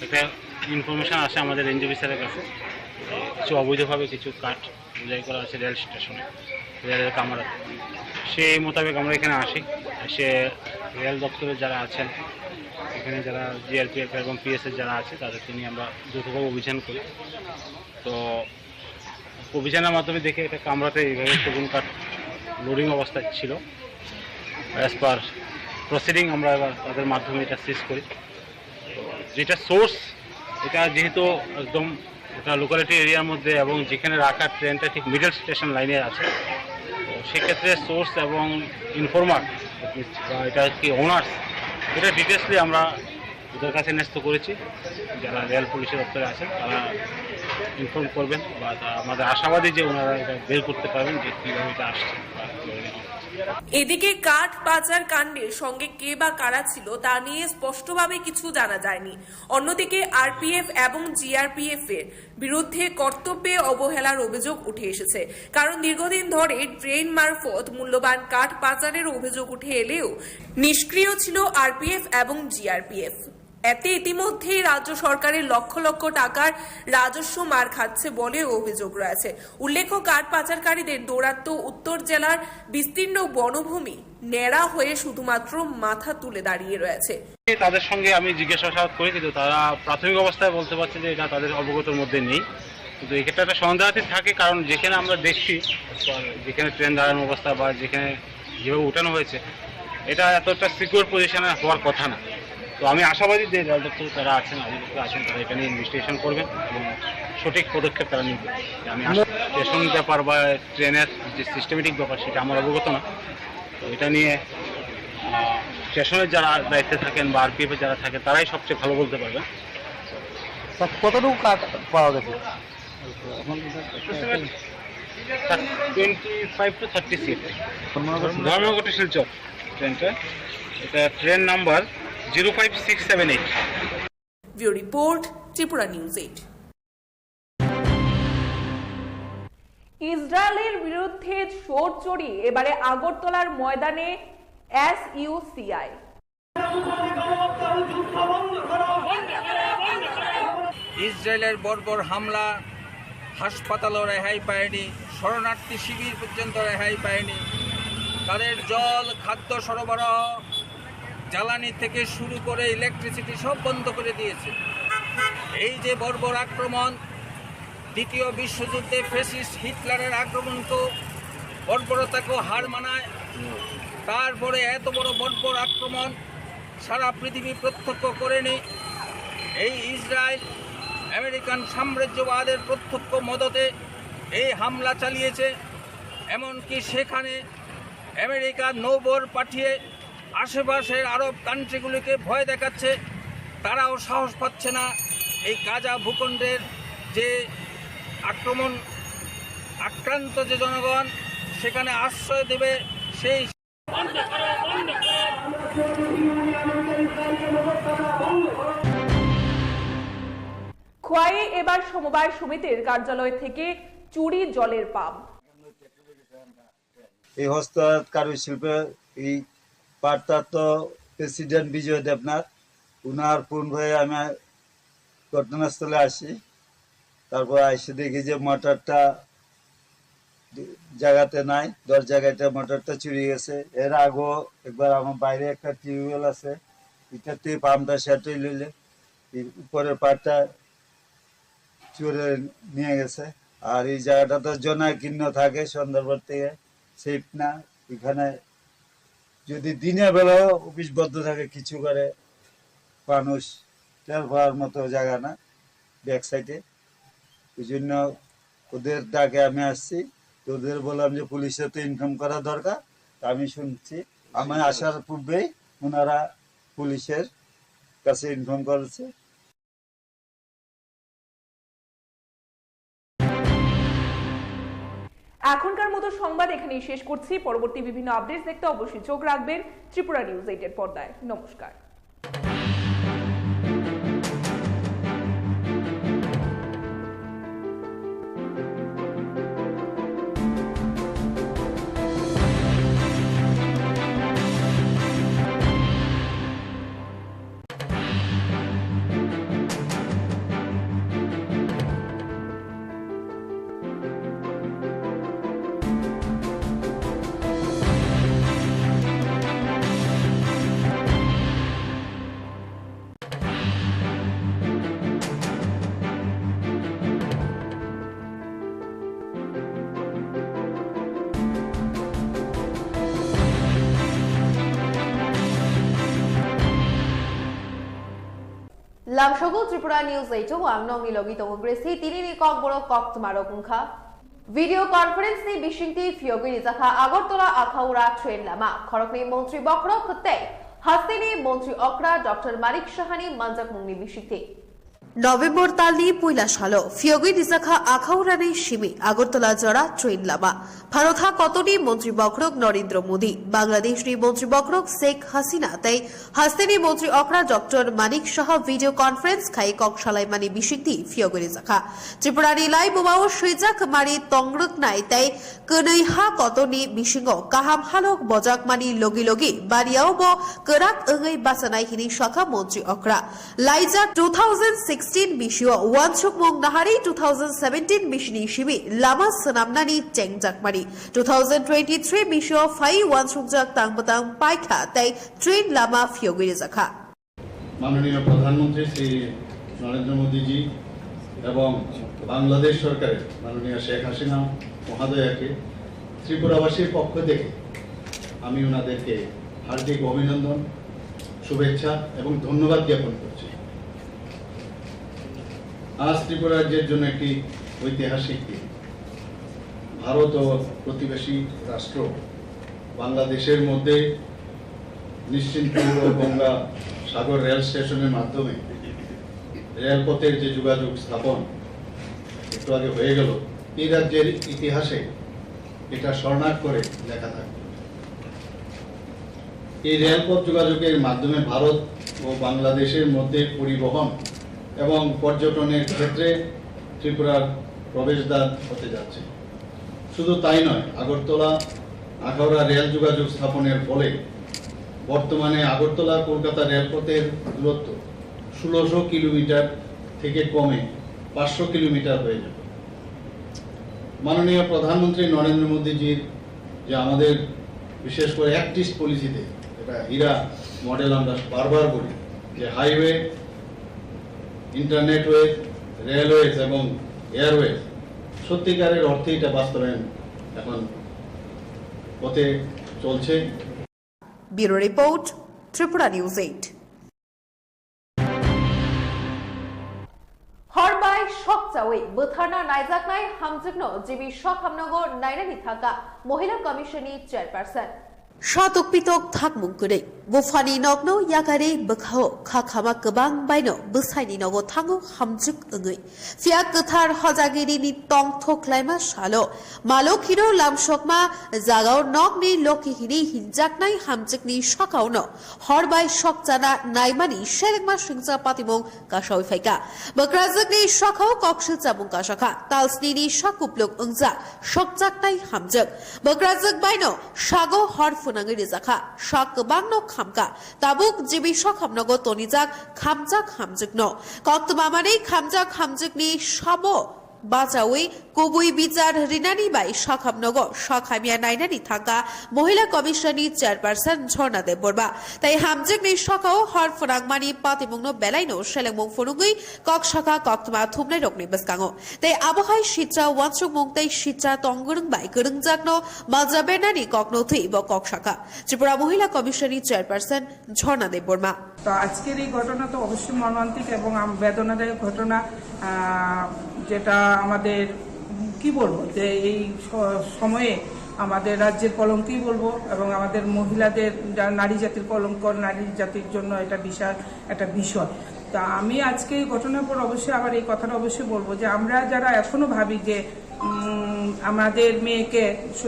একটা ইনফরমেশন আসে আমাদের রেঞ্জ অফিসারের কাছে, কিছু অবৈধভাবে কিছু কাঠ বোঝাই করা আছে রেল স্টেশনে, রেলের কামরাতে। সেই মোতাবেক আমরা এখানে আসি। এসে রেল দপ্তরের যারা আছেন, এখানে যারা জিআরপিএফ এবং পিএসএফ যারা আছে, তাদেরকে নিয়ে আমরা যৌথভাবে অভিযান করি। তো অভিযানের মাধ্যমে দেখে একটা কামরাতে এইভাবে সেগুন কাঠ লোডিং অবস্থায় ছিল। অ্যাজ পার প্রসিডিং আমরা এবার তাদের মাধ্যমে এটা সিজ করি। যেটা সোর্স, এটা যেহেতু একদম একটা লোকালিটি এরিয়ার মধ্যে এবং যেখানে রাখা ট্রেনটা ঠিক মিডল স্টেশন লাইনে আছে, তো সেক্ষেত্রে সোর্স এবং ইনফর্মার বা এটা কি ওনার্স, এটা ডিটেলসলি আমরা ওদের কাছে ন্যস্ত করেছি। যারা রেল পুলিশের দপ্তরে আছেন, তারা ইনফর্ম করবেন বা তা-, আমাদের আশাবাদী যে ওনারা এটা বের করতে পারবেন যে কীভাবে এটা আসছে বা কীভাবে নেওয়া হচ্ছে। এদিকে কাঠ পাচার কাণ্ডের সঙ্গে কে বা কারা ছিল তা নিয়ে স্পষ্টভাবে কিছু জানা যায়নি। অন্যদিকে আরপিএফ এবং জিআরপিএফ এর বিরুদ্ধে কর্তব্যে অবহেলার অভিযোগ উঠে এসেছে, কারণ দীর্ঘদিন ধরে ট্রেন মারফত মূল্যবান কাঠ পাচারের অভিযোগ উঠে এলেও নিষ্ক্রিয় ছিল আরপিএফ এবং জিআরপিএফ। এতে ইতিমধ্যেই রাজ্য সরকারের লক্ষ লক্ষ টাকার রাজস্ব মার খাচ্ছে বলেও অভিযোগ রয়েছে। উল্লেখ্য, কাঠ পাচারকারীদের দৌরাত্ম্য উত্তর জেলার বিস্তীর্ণ বনভূমি ন্যাড়া হয়ে শুধুমাত্র মাথা তুলে দাঁড়িয়ে রয়েছে। তাদের সঙ্গে আমি জিজ্ঞাসাবাদ করি, কিন্তু তারা প্রাথমিক অবস্থায় বলতে পারছে যে এটা তাদের অবগতর মধ্যে নেই। কিন্তু এক্ষেত্রে একটা সন্দেহাতীত থাকে, কারণ যেখানে আমরা দেখছি, যেখানে ট্রেন দাঁড়ানোর অবস্থা বা যেখানে যেভাবে উঠানো হয়েছে, এটা এতটা সিকিউর পজিশনে হওয়ার কথা না। তো আমি আশাবাদী যে রেল দপ্তরে তারা আছেন, আধিপত্য আছেন, তারা এটা নিয়ে ইনভেস্টিগেশন করবেন এবং সঠিক পদক্ষেপ তারা নেবেন। আমি আশা-, স্টেশন ব্যাপার বা ট্রেনের যে সিস্টেমেটিক ব্যাপার, সেটা আমার অবগত না। তো এটা নিয়ে আহ, স্টেশনের যারা দায়িত্বে থাকেন বা আরপিএফ এ যারা থাকেন, তারাই সবচেয়ে ভালো বলতে পারবেন। তা কতটুকু কাঠ পাওয়া গেছে? টোয়েন্টি ফাইভ টু থার্টি সিট। ধর্মনগর টু শিলচর ট্রেনটা, এটা train number zero five six seven eight. Bureau report, Tripura news eight. ইসরায়েলের বিরুদ্ধে চোরাচুরি এবারে আগরতলার ময়দানে এসইউসিআই। ইসরায়েলের বর্বর হামলা, হাসপাতালও রেহাই পায়নি, শরণার্থী শিবির পর্যন্ত রেহাই পায়নি। তাদের জল, খাদ্য সরবরাহ, জ্বালানি থেকে শুরু করে ইলেকট্রিসিটি সব বন্ধ করে দিয়েছে। এই যে বর্বর আক্রমণ, দ্বিতীয় বিশ্বযুদ্ধে ফ্যাসিস্ট হিটলারের আক্রমণকেও, বর্বরতাকেও হার মানায়। তারপরে এত বড় বর্বর আক্রমণ সারা পৃথিবী প্রত্যক্ষ করেনি। এই ইসরায়েল আমেরিকান সাম্রাজ্যবাদের প্রত্যক্ষ মদতে এই হামলা চালিয়েছে। এমনকি সেখানে আমেরিকা নৌবহর পাঠিয়ে আশেপাশের আরব কান্ট্রিগুলিকে ভয় দেখাচ্ছে। তারাও সাহস পাচ্ছে না এই গাজা ভূখণ্ডের যে আক্রমণ, আক্রান্ত যে জনগণ সেখানে আশ্রয় দেবে, সেই খোয়াইয়ে এবার সমবায় সমিতির কার্যালয় থেকে চুরি জলের পাম্প। এই হস্ততাঁত কারুশিল্পে এই পাটতাঁত তো প্রেসিডেন্ট বিজয় দেবনাথ, উনার পূর্ণ হয়ে আমি ঘটনাস্থলে আসি। তারপর এসে দেখি যে মোটরটা জায়গাতে নাই, দশ জায়গাতে মোটরটা চুরি গেছে। এর আগেও একবার আমার বাইরে একটা টিউবওয়েল আছে, এটাতে পাম্পটা সেট হইলে উপরের পাটটা চুরে নিয়ে গেছে। আর এই জায়গাটা তো জনাকীর্ণ থাকে সন্ধ্যার পর থেকে, সেফ না। এখানে যদি দিনের বেলাও অফিস বন্ধ থাকে, কিছু করে মানুষ টের পাওয়ার মতো জায়গা না ব্যাক সাইডে। এই জন্য ওদের ডাকে আমি আসছি, তো ওদের বললাম যে পুলিশে তো ইনফর্ম করা দরকার। তা আমি শুনছি আমি আসার পূর্বেই ওনারা পুলিশের কাছে ইনফর্ম করেছে। এখনকার মতো সংবাদ এখানেই শেষ করছি। পরবর্তী বিভিন্ন আপডেটস দেখতে অবশ্যই চোখ রাখবেন ত্রিপুরা নিউজ এইটের পর্দায়। নমস্কার। Lamsogo Tripura News eight o ang nokni logi tongo Gracie, tinini kokborok koktwmarok wngkha. Video conference ni bisingtwi phiyogwi rijakha Agartala Akhaura train lama, khoroknwi montri bokhorok tei hasteni montri okra Doctor Manik Sahani manjakmungni bisingtwi. November talni puila salo phiyogwi rijakha Akhaurani simi Agartala jora train lama. Bharot ha kotorni montri bokhorok Narendra Modi, Bangladeshni montri bokhorok Sheikh Hasina tei hasteni montri okra Doctor Manik Saha video conference khai kok salaimani bisingtwi phiyogwi rijakha. Tripurani lai bumao swijak mari tongrwknai tei kwnwi ha kotorni bisingo kaham halok bojakmani logi logi bariao bo kwrak wngwi bachanai hinwi sakha montri okra. Laijak two thousand sixteen bisio uansukmung naharwi two thousand seventeen bisini simi lama swnamnani chengjakmani, two thousand twenty-three bisio phai uansukjak tang bwtang paikha tei train lama phiyogwi rijakha. মাননীয় প্রধানমন্ত্রী শ্রী নরেন্দ্র মোদীজি এবং বাংলাদেশ সরকারের মাননীয় শেখ হাসিনা মহোদয়াকে ত্রিপুরাবাসীর পক্ষ থেকে আমি ওনাদেরকে হার্দিক অভিনন্দন, শুভেচ্ছা এবং ধন্যবাদ জ্ঞাপন করছি। আজ ত্রিপুরা রাজ্যের জন্য একটি ঐতিহাসিক দিন। ভারত ও প্রতিবেশী রাষ্ট্র বাংলাদেশের মধ্যে নিশ্চিন্তপুর ও গঙ্গা সাগর রেল স্টেশনের মাধ্যমে রেলপথের যে যোগাযোগ স্থাপন একটু আগে হয়ে গেল, এই রাজ্যের ইতিহাসে এটা স্বর্ণাক্ষরে লেখা থাকবে। এই রেলপথ যোগাযোগের মাধ্যমে ভারত ও বাংলাদেশের মধ্যে পরিবহন এবং পর্যটনের ক্ষেত্রে ত্রিপুরার প্রবেশদ্বার হতে যাচ্ছে। শুধু তাই নয়, আগরতলা আখাউড়া রেল যোগাযোগ স্থাপনের ফলে বর্তমানে আগরতলা কলকাতা রেলপথের দূরত্ব ষোলোশো কিলোমিটার থেকে কমে পাঁচশো কিলোমিটার হয়ে যাবে। মাননীয় প্রধানমন্ত্রী নরেন্দ্র মোদীজির যে আমাদের বিশেষ করে অ্যাক্ট ইস্ট পলিসিতে, এটা হীরা মডেল আমরা বারবার বলি, যে হাইওয়ে, ইন্টারনেটওয়ে, রেলওয়েজ এবং এয়ারওয়েজ, সত্যিকারের অর্থে এটা বাস্তবায়ন এখন পথে চলছে। Bureau Report, Tripura News eight. Hor bai sok chawi bwtharna naijaknai hamjwkno G B Sokhamnogo nainani thangkha Mohila Commission ni Chairperson. Satok pitok thakmung kwrwi, buphani nokno yakarwi bwkhao kha khama kwbang baino bwsaini nogo thango hamjwk wngwi. Phiya kwthar hojagirini tongthok laima salo, Malokhino lamsokma jagao nokni lokhi hinwi hinjaknai hamjwkni sakaono hor bai sok chana naimani selengma swngcha patimung kasawi phaikha. Bwkrajwkni sakao koksil chamung kasakha, talsnini sakupluk wngjak sokjaknai hamjwk. Bwkrajwk baino sago hor phwnangwi rijakha, sak kwbangno khamkha. Tabuk G B Sokhamnogo tonijak khamjak hamjwkno. Koktwma manwi khamjak hamjwkni sabo bachawi kubui bichar rinani bai Sokhamnogo sak hamya nainani thangkha Mohila Commission ni Chairperson Jhorna Debbarma. Tei hamjwkni sakao hor phwnangmani patimungno belaino selengmung phunugwi kok sakha koktwma thumnairokni bwskango. Tei abohai sitra uansukmung tei sitra tongwrwng bai kwrwngjakno malja bernani kokno thwi bo kok sakha Tripura Mohila Commission ni Chairperson Jhorna Debbarma. তো আজকের এই ঘটনা তো অবশ্যই মর্মান্তিক এবং আম-, বেদনাদায়ক ঘটনা, আহ, যেটা আমাদের, উম, কি বলবো, যে এই স-, সময়ে আমাদের রাজ্যের কলঙ্কই বলবো, এবং আমাদের মহিলাদের, যা নারী জাতির কলঙ্ক, নারী জাতির জন্য এটা বিশাল একটা বিষয়। তা আমি আজকে এই ঘটনার পর অবশ্যই আবার এই কথাটা অবশ্যই বলবো যে আমরা যারা এখনো ভাবি যে, উম, আমাদের মেয়েকে স-,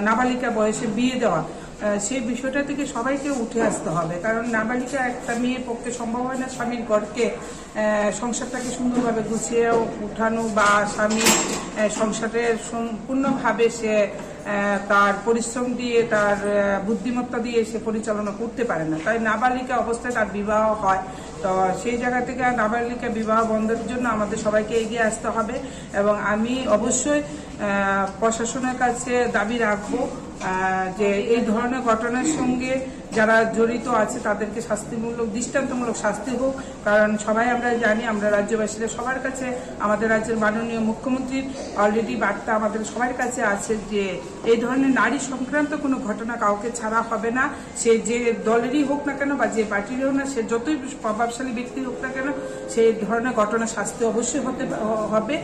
নাবালিকা বয়সে বিয়ে দেওয়া, আহ, সেই বিষয়টা থেকে সবাইকে উঠে আসতে হবে, কারণ নাবালিকা একটা মেয়ের পক্ষে সম্ভব হয় না স্বামীর ঘরকে, আহ, সংসারটাকে সুন্দরভাবে গুছিয়ে উঠানো বা স্বামী, আহ, সংসারের সম্পূর্ণভাবে সে, আহ, তার পরিশ্রম দিয়ে, তার, আহ, বুদ্ধিমত্তা দিয়ে সে পরিচালনা করতে পারে না। তাই নাবালিকা অবস্থায় তার বিবাহ হয়। তো সেই জায়গা থেকে নাবালিকা বিবাহ বন্ধের জন্য আমাদের সবাইকে এগিয়ে আসতে হবে, এবং আমি অবশ্যই, আহ, প্রশাসনের কাছে দাবি রাখবো, আহ, যে এই ধরনের ঘটনার সঙ্গে যারা জড়িত আছে তাদেরকে শাস্তিমূলক, দৃষ্টান্তমূলক শাস্তি হোক। কারণ সবাই আমরা জানি, আমরা রাজ্যবাসীরা সবার কাছে, আমাদের রাজ্যের মাননীয় মুখ্যমন্ত্রীর already বার্তা আমাদের সবার কাছে আছে যে এই ধরনের নারী সংক্রান্ত কোনো ঘটনা কাউকে ছাড়া হবে না। সে যে দলেরই হোক না কেন বা যে পার্টিরই হোক না, সে যতই প্রভাবশালী ব্যক্তি হোক না কেন, সেই ধরনের ঘটনা শাস্তি অবশ্যই হতে হবে।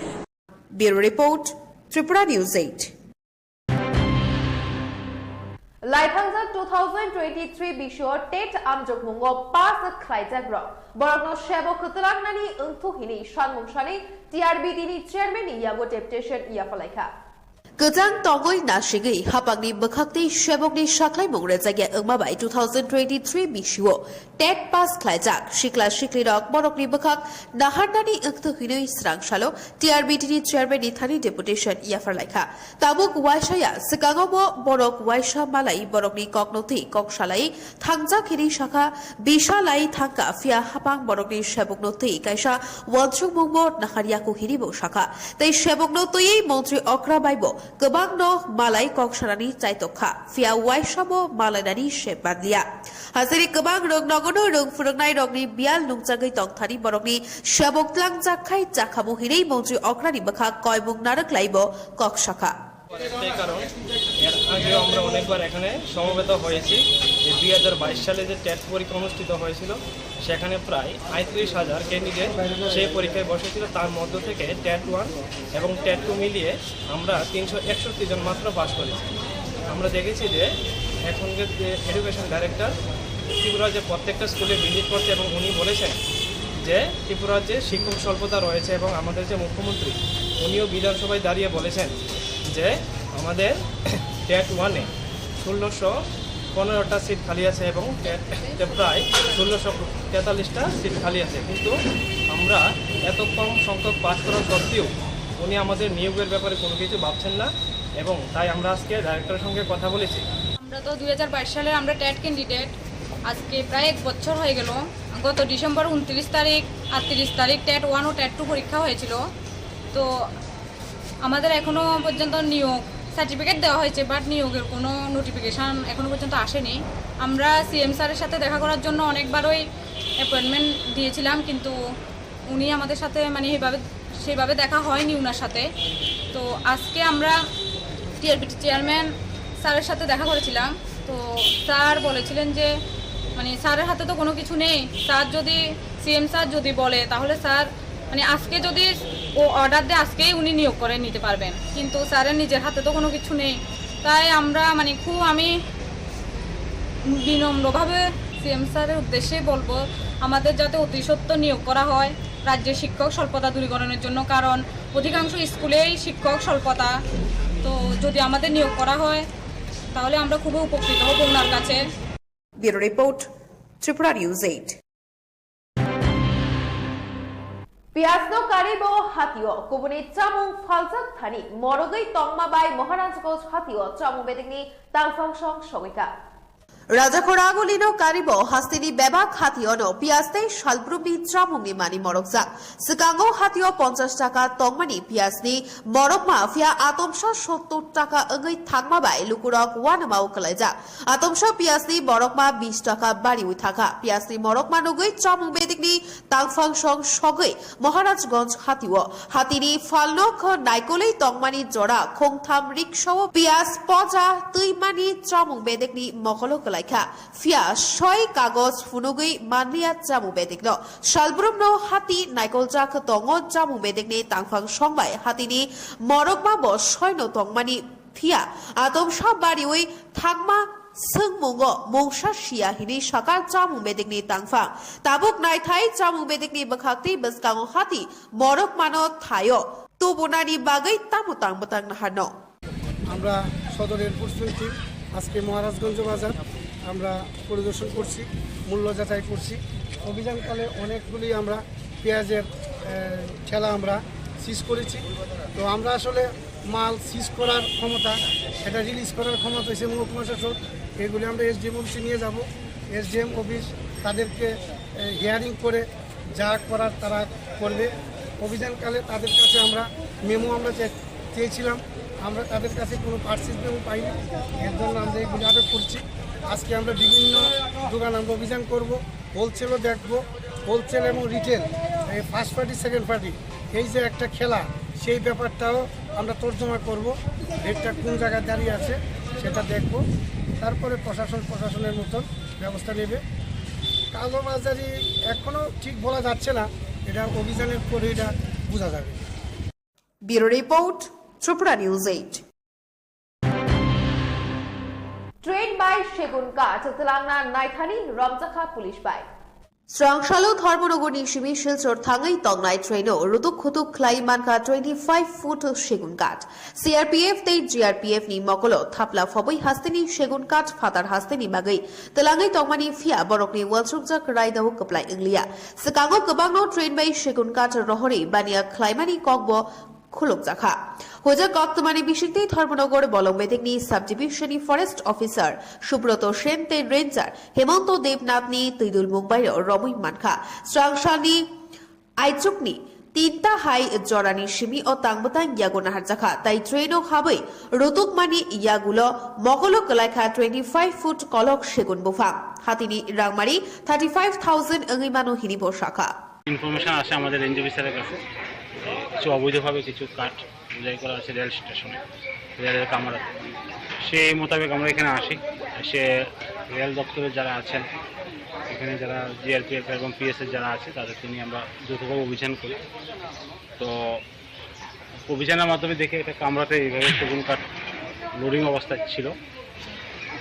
Bureau report, Tripura News eight. Laithangjak two thousand twenty-three bisio TET amjokmungo pass khlaijak rok borokno sebo kwtwlangnani wngthu hini sanmung sani T R B D ni chairman ni yago deputation yapharlaikha. Kwchang tongwi nasigwi hapangni bwkhaktwi sebokni saklaimung rwjakya wngma bai two thousand twenty-three bisio TET pass khlaijak sikla siklirok borokni bwkhak naharnani wngthu hinwi swrang salo T R B D ni chairman ni thani deputation yapharlaikha. Tabuk waisaya swkango bo borok waisa malai borokni kokno twi kok salai thangjak hinwi sakha, bisa lai thangkha, phiya hapang borokni sebokno twi kaisa uansukmungbo naharyaku hinwi bo sakha. Tei sebokno twiwi montri okra baibo kwbangno malai kok sanani chaitokha, phiya waisabo malainani se manliya. Hasiri kwbang rok nogono rwng phwrwngnairokni biyal nungjagwi tongthani borokni sebok tlangjak khai chakhamu hinwi montri okrani bwkha koimung narwk laibo kok sakha. একটাই কারণ, এর আগেও আমরা অনেকবার এখানে সমবেত হয়েছি যে দুই হাজার বাইশ সালে যে টেট পরীক্ষা অনুষ্ঠিত হয়েছিল, সেখানে প্রায় পঁয়ত্রিশ হাজার ক্যান্ডিডেট সেই পরীক্ষায় বসেছিল। তার মধ্য থেকে টেট ওয়ান এবং টেট টু মিলিয়ে আমরা তিনশো একষট্টি জন মাত্র পাস করেছি। আমরা দেখেছি যে এখনকার যে এডুকেশন ডাইরেক্টর ত্রিপুরা যে প্রত্যেকটা স্কুলে ভিজিট করছে এবং উনি বলেছেন যে ত্রিপুরার যে শিক্ষক স্বল্পতা রয়েছে এবং আমাদের যে মুখ্যমন্ত্রী, উনিও বিধানসভায় দাঁড়িয়ে বলেছেন যে আমাদের টেট ওয়ানে ষোলোশো পনেরোটা সিট খালি আছে এবং টেট প্রায় ষোলোশো তেতাল্লিশটা সিট খালি আছে, কিন্তু আমরা এত কম সংখ্যক পাস করা সত্ত্বেও উনি আমাদের নিয়োগের ব্যাপারে কোনো কিছু ভাবছেন না এবং তাই আমরা আজকে ডাইরেক্টরের সঙ্গে কথা বলেছি। আমরা তো দুই হাজার বাইশ সালের আমরা টেট ক্যান্ডিডেট, আজকে প্রায় এক বছর হয়ে গেল। গত ডিসেম্বর ঊনত্রিশ তারিখ, আটত্রিশ তারিখ টেট ওয়ান ও টেট টু পরীক্ষা হয়েছিল। তো আমাদের এখনো পর্যন্ত নিয়োগ সার্টিফিকেট দেওয়া হয়েছে, বাট নিয়োগের কোনো নোটিফিকেশন এখনো পর্যন্ত আসেনি। আমরা সিএম স্যারের সাথে দেখা করার জন্য অনেকবারই অ্যাপয়েন্টমেন্ট দিয়েছিলাম, কিন্তু উনি আমাদের সাথে মানে এইভাবে, সেইভাবে দেখা হয়নি ওনার সাথে। তো আজকে আমরা টিআরবিটি চেয়ারম্যান স্যারের সাথে দেখা করেছিলাম। তো স্যার বলেছিলেন যে মানে স্যারের হাতে তো কোনো কিছু নেই, স্যার যদি, সিএম স্যার যদি বলে, তাহলে স্যার মানে আজকে যদি ও অর্ডার দেয়, আজকেই উনি নিয়োগ করে নিতে পারবেন, কিন্তু স্যারের নিজের হাতে তো কোনো কিছু নেই। তাই আমরা মানে খুব, আমি বিনম্রভাবে সিএম স্যারের উদ্দেশ্যে বলবো, আমাদের যাতে অতি সত্বর নিয়োগ করা হয় রাজ্যে শিক্ষক স্বল্পতা দূরীকরণের জন্য, কারণ অধিকাংশ স্কুলেই শিক্ষক স্বল্পতা। তো যদি আমাদের নিয়োগ করা হয়, তাহলে আমরা খুবই উপকৃত হব ওনার কাছে। Bureau report, Tripura News eight. Piyajno karibo hatio kubuni chamung phaljak thani morogwi tongma bai Maharajganj hatio chamung bedekni tangphang song sogwikha. Rajakhor agulino karibo hasteni bebak hationo piyaj tei salbrumni chamungni mani morokjak. Swkango hatio ponchash taka tongmani piyajni morokma phiya atomsa sottor taka wngwi thangma bai lukurok uanamao kwlaijak. Atomsa piyajni morokma bis taka bariwi thangkha. Piyajni morokma nugwi chamung bedekni tangphang song sogwi Maharajganj hatio. Hatini phalno kho naikolwi tongmani jora khongtham riksao piyaj poja twimani chamung bedekni mokolo kwlaikha. Phiya soi kagoj phunugwi manliya chamung bedekno. Salbrumno hati naikoljak tongo chamung bedekni tangphang song bai hatini morokma bo soino tongmani Phiya atomsa bariwi thangma swngmungo mungsa siya hinwi sakha chamung bedekni tangphang. Tabuk naithai chamung bedekni bwkhaktwi bwskango hati morok mano thaio tubunani bagwi tamo tang bwtang naharno. আমরা সদর এয়ারপোর্ট সমিতি আজকে মহারাজগঞ্জ বাজার আমরা পরিদর্শন করছি, মূল্য যাচাই করছি। অভিযানকালে অনেকগুলি আমরা পেঁয়াজের আহ, ঠেলা আমরা সিজ করেছি। তো আমরা আসলে মাল সিজ করার ক্ষমতা, এটা রিলিজ করার ক্ষমতা হচ্ছে মহকুমা শাসক। এগুলি আমরা এসডিএম অফিসে নিয়ে যাব। এসডিএম অফিস তাদেরকে হিয়ারিং করে যা করার তারা করবে। অভিযানকালে তাদের কাছে আমরা মেমো আমরা চে- চেয়েছিলাম, আমরা তাদের কাছে কোনো পার্সেস মেমো পাইনি। এর জন্য আমরা এগুলি আটক করছি। আজকে আমরা বিভিন্ন দোকান আমরা অভিযান করব, হোলসেলও দেখব। হোলসেল এবং রিটেল, এই ফার্স্ট পার্টি সেকেন্ড পার্টি, এই যে একটা খেলা, সেই ব্যাপারটাও আমরা তর্জমা করব। রেটটা কোন জায়গায় দাঁড়িয়ে আছে সেটা দেখব। তারপরে প্রশাসন প্রশাসনের মতন ব্যবস্থা নেবে। কালোবাজারি এখনও ঠিক বলা যাচ্ছে না, এটা অভিযানের পরে এটা বোঝা যাবে। Bureau Report, Tripura News eight. Train bai Segun Kath twlangna naithani romjakha police bai. Srangsalo Dharmanagarni simi Silchar thangwi tongnai traino rutuk khutuk khlai mankha twenty five foot Segun Kath. C R P F tei G R P F ni mokolo thapla phobwi hasteni Segun Kath phatar hasteni bagwi twlangwi tongmani phiya borokni uansukjak raidao kwplai wngliya. Swkango kwbangno train bai Segun Kath rohorwi baniya khlaimani kokbo khulukjakha. Hoja koktwmani bisingtwi Dharmanagar Bolong Bedekni Subdivision ni Forest Officer Subroto Sen tei Ranger Hemonto Debnath ni twidul mungbairo romwi mankha. Srangsalni aichukni tinta hai jorani simi o tangbwtang yago naharjakha, tai train o habwi rutukmani yagulo mokolo kwlaikha twenty five foot kolok segun buphang. Hatini rangmari thirty five thousand wngwi mano hini bo sakha. Information আসে আমাদের রেঞ্জ অফিসারের কাছে, কিছু অবৈধভাবে কিছু কাঠ বোঝাই করা আছে রেল স্টেশনে, রেলের কামরাতে। সেই মোতাবেক আমরা এখানে আসি, এসে রেল দপ্তরের যারা আছেন, এখানে যারা জিআরপিএফ এবং পিএসএফ যারা আছে, তাদেরকে নিয়ে আমরা যৌথভাবে অভিযান করি। তো অভিযানের মাধ্যমে দেখে একটা কামরাতে এইভাবে সেগুন কাঠ লোডিং অবস্থায় ছিল।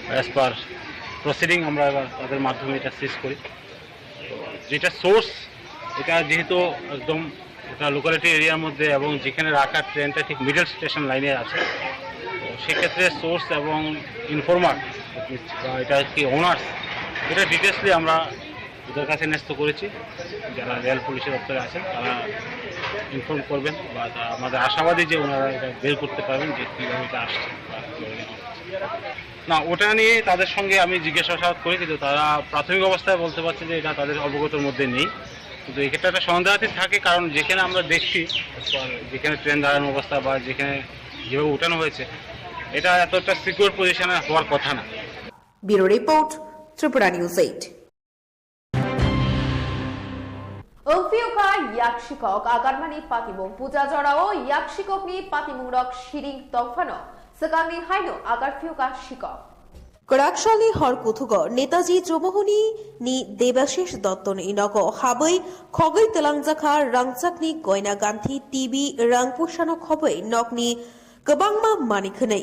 অ্যাজ পার প্রসিডিং আমরা এবার তাদের মাধ্যমে এটা সিজ করি। যেটা সোর্স, এটা যেহেতু একদম একটা লোকালিটি এরিয়ার মধ্যে এবং যেখানে রাখা ট্রেনটা ঠিক মিডল স্টেশন লাইনে আছে, তো সেক্ষেত্রে সোর্স এবং ইনফর্মার বা এটা কি ওনার্স, এটা ডিটেলসলি আমরা ওদের কাছে ন্যস্ত করেছি। যারা রেল পুলিশের দপ্তরে আছেন, তারা ইনফর্ম করবেন বা তা- আমাদের আশাবাদী যে ওনারা এটা বের করতে পারবেন যে কীভাবে এটা আসছে বা কীভাবে নেওয়া হচ্ছে। না, ওটা নিয়ে তাদের সঙ্গে আমি জিজ্ঞাসাবাদ করি, কিন্তু তারা প্রাথমিক অবস্থায় বলতে পারছে যে এটা তাদের অবগতর মধ্যে নেই। কিন্তু এক্ষেত্রে একটা সন্দেহাতীত থাকে, কারণ যেখানে আমরা দেখছি, যেখানে ট্রেন দাঁড়ানো অবস্থা বা যেখানে যেভাবে উঠানো হয়েছে, এটা এতটা সিকিউর পজিশনে হওয়ার কথা না। Bureau Report, Tripura News eight. Wngphiukha yak sikok agarmani patimung. Puja jorao yak sikokni patimungrok siring tongphano swkangni haino agarphiukha sikok. Kwraksalni hor kuthugo Netaji Chowmuhani ni Debashish Dotto ni nogo habwi khogwi twlangjakha rangchakni goina ganthi, T V, rang puisano khobwi nokni kwbangma manwi khwnwi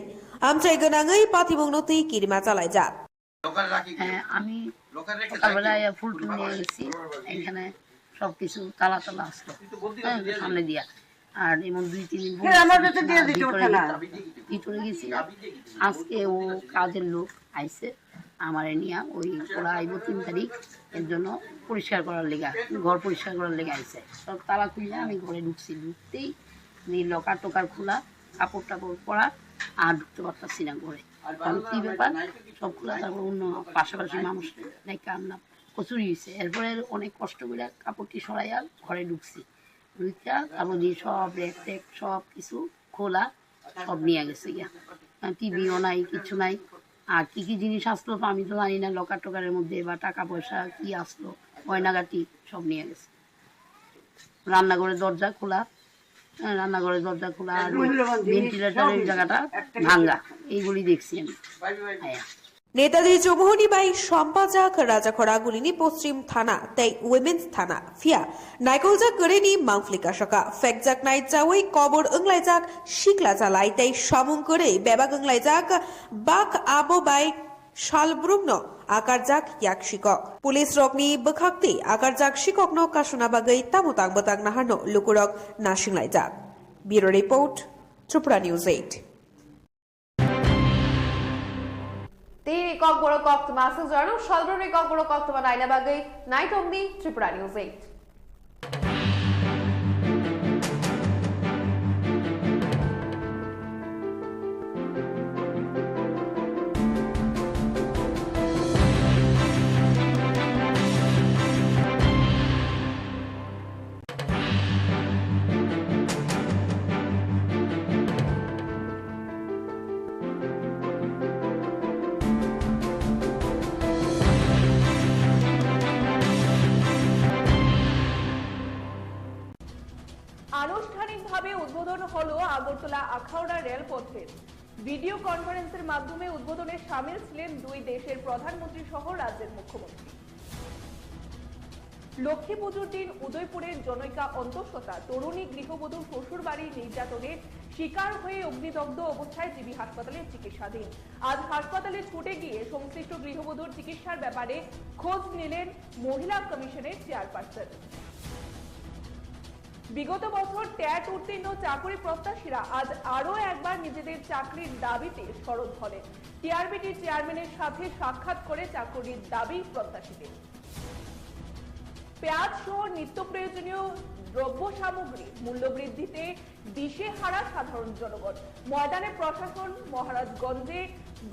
amchai gwnangwi patimungno twi kirima chalaijak. হ্যাঁ, আমি সকালবেলা আইয়া ফুল টুল নিয়ে গেছি, এখানে সবকিছু তালা তালা আসলো, হ্যাঁ, সামনে দিয়া। আর এমন দুই তিন দিন পরে ভিতরে গেছি, ভিতরে গেছি। আজকে ও কাজের লোক আইছে, আমার নিয়ে ওই ওরা আইবো তিন তারিখ, এর জন্য পরিষ্কার করার লেগে, ঘর পরিষ্কার করার লেগে আইছে। সব তালা খুললে আমি ঘরে ঢুকছি, ঢুকতেই এই লকার টকার খোলা, কাপড় টাপড় পরা, আর ঢুকতে পারতাছি না ঘরে। কারণ কি ব্যাপার, সব খোলা, তারপর অন্য পাশাপাশি মানুষ নাই, কার না কচুরি হয়েছে। এরপরে অনেক কষ্ট করে কাপড়টি সরাইয়া ঘরে ঢুকছি, ঢুকিয়া তারপর দিয়ে সব র্যাক ট্যাক সব কিছু খোলা, সব নিয়ে গেছে গিয়া। টিভিও নাই, কিছু নাই। আর কি কি জিনিস আসলো তো আমি তো জানি না, লকার টকারের মধ্যে বা টাকা পয়সা কি আসলো, গয়নাগাটি সব নিয়ে গেছে। রান্নাঘরের দরজা খোলা, হ্যাঁ, রান্নাঘরের দরজা খোলা আর ভেন্টিলেটরের জায়গাটা ভাঙ্গা, এইগুলি দেখছি আমি। হ্যাঁ। Netaji Chumuhuni bai sampajak Rajakhora gulini Poschim Thana tei Women's Thana, phiya naikoljak kwrwini mangpli kasaka, phekjaknai chawi kobor wnglaijak sikla chalai tei samung kwrwi bebak wnglaijak bak abo bai salbrumno akarjak yak sikok. Police rokni bwkhakti akarjak sikokno kasuna bagwi tamo tang bwtang naharno lukurok nasinglaijak. Bureau Report, Tripura News eight. Tini kokborok koktwma aswk jorano salbrumni kokborok koktwma naina bagwi naitokni Tripura News eight. আনুষ্ঠানিকভাবে উদ্বোধন হলো আগরতলা আখাউড়া রেলপথের। ভিডিও কনফারেন্সের মাধ্যমে উদ্বোধনে সামিল ছিলেন দুই দেশের প্রধানমন্ত্রী সহ রাজ্যের মুখ্যমন্ত্রী। লক্ষ্মী পুজোর দিন উদয়পুরের জনৈকা অন্তঃসত্ত্বা তরুণী গৃহবধূ শ্বশুরবাড়ির নির্যাতনের শিকার হয়ে অগ্নিদগ্ধ অবস্থায় জিবি হাসপাতালে চিকিৎসাধীন। আজ হাসপাতালে ছুটে গিয়ে সংশ্লিষ্ট গৃহবধূর চিকিৎসার ব্যাপারে খোঁজ নিলেন মহিলা কমিশনের চেয়ারপারসন। বিগত বছর ট্যাট উত্তীর্ণ চাকরি প্রত্যাশীরা আজ আরও একবার নিজেদের চাকরির দাবিতে সরব হলেন। টিআরবিটি চেয়ারম্যানের সাথে সাক্ষাৎ করে চাকরির দাবি প্রত্যাশীদের। পেঁয়াজ সহ নিত্য প্রয়োজনীয় দ্রব্য সামগ্রী মূল্যবৃদ্ধিতে দিশেহারা সাধারণ জনগণ। ময়দানে প্রশাসন, মহারাজগঞ্জে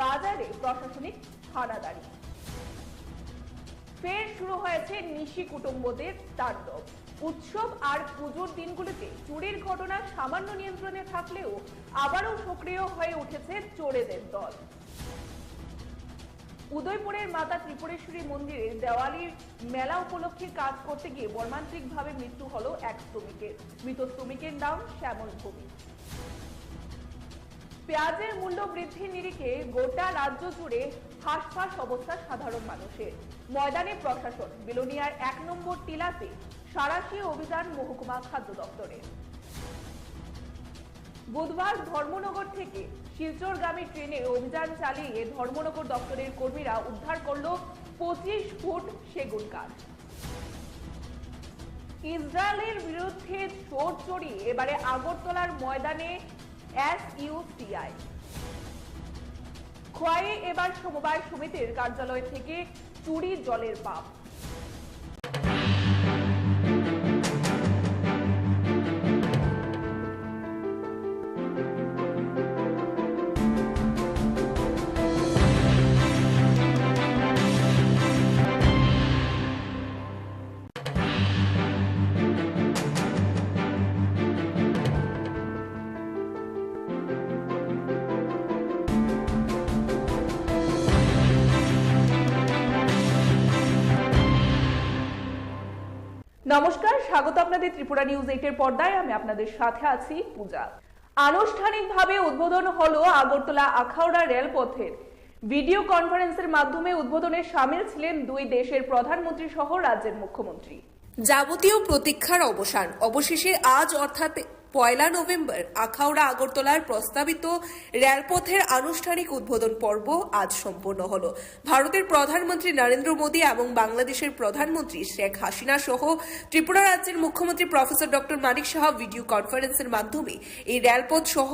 বাজারে প্রশাসনিক হানাদারি। ফের শুরু হয়েছে নিশি কুটুম্বদের তাণ্ডব। উৎসব আর পুজোর দিনগুলিতে চুরির ঘটনা সামান্য নিয়ন্ত্রণে থাকলেও আবারও সক্রিয় হয়ে উঠেছে চোরেদের দল। উদয়পুরের মাতা ত্রিপুরেশ্বরী মন্দিরের দেওয়ালির মেলা উপলক্ষে কাজ করতে গিয়ে মর্মান্তিকভাবে মৃত্যু হলো এক শ্রমিকের। মৃত শ্রমিকের নাম শ্যামল ভৌমিক। পেঁয়াজের মূল্য বৃদ্ধির নিরিখে গোটা রাজ্য জুড়ে হাঁসফাঁস অবস্থা সাধারণ মানুষের। ময়দানে প্রশাসন, বিলোনিয়ার এক নম্বর টিলাতে সাঁড়াশি অভিযান মহকুমা খাদ্য দপ্তরের। বুধবার ধর্মনগর থেকে শিলচরগামী ট্রেনে অভিযান চালিয়ে ধর্মনগর দপ্তরের কর্মীরা উদ্ধার করল পঁচিশ ফুট সেগুন কাঠ। ইসরায়েলের বিরুদ্ধে চোর চড়িয়ে এবারে আগরতলার ময়দানে এসইউসিআই। খোয়াইয়ে এবার সমবায় সমিতির কার্যালয় থেকে চুরি জলের পাম্প। নমস্কার, স্বাগত আপনাদের ত্রিপুরা নিউজ এইট এর পর্দায়। আমি আপনাদের সাথে আছি পূজা। আনুষ্ঠানিকভাবে উদ্বোধন হলো আগরতলা আখাউড়া রেলপথের। ভিডিও কনফারেন্সের মাধ্যমে উদ্বোধনে সামিল ছিলেন দুই দেশের প্রধানমন্ত্রী সহ রাজ্যের মুখ্যমন্ত্রী। যাবতীয় প্রতীক্ষার অবসান। অবশেষে আজ অর্থাৎ পয়লা নভেম্বর আখাউড়া আগরতলার প্রস্তাবিত রেলপথের আনুষ্ঠানিক উদ্বোধন পর্ব আজ সম্পন্ন হলো। ভারতের প্রধানমন্ত্রী নরেন্দ্র মোদী এবং বাংলাদেশের প্রধানমন্ত্রী শেখ হাসিনা সহ ত্রিপুরা রাজ্যের মুখ্যমন্ত্রী প্রফেসর ডক্টর মানিক সাহা ভিডিও কনফারেন্সের মাধ্যমে এই রেলপথ সহ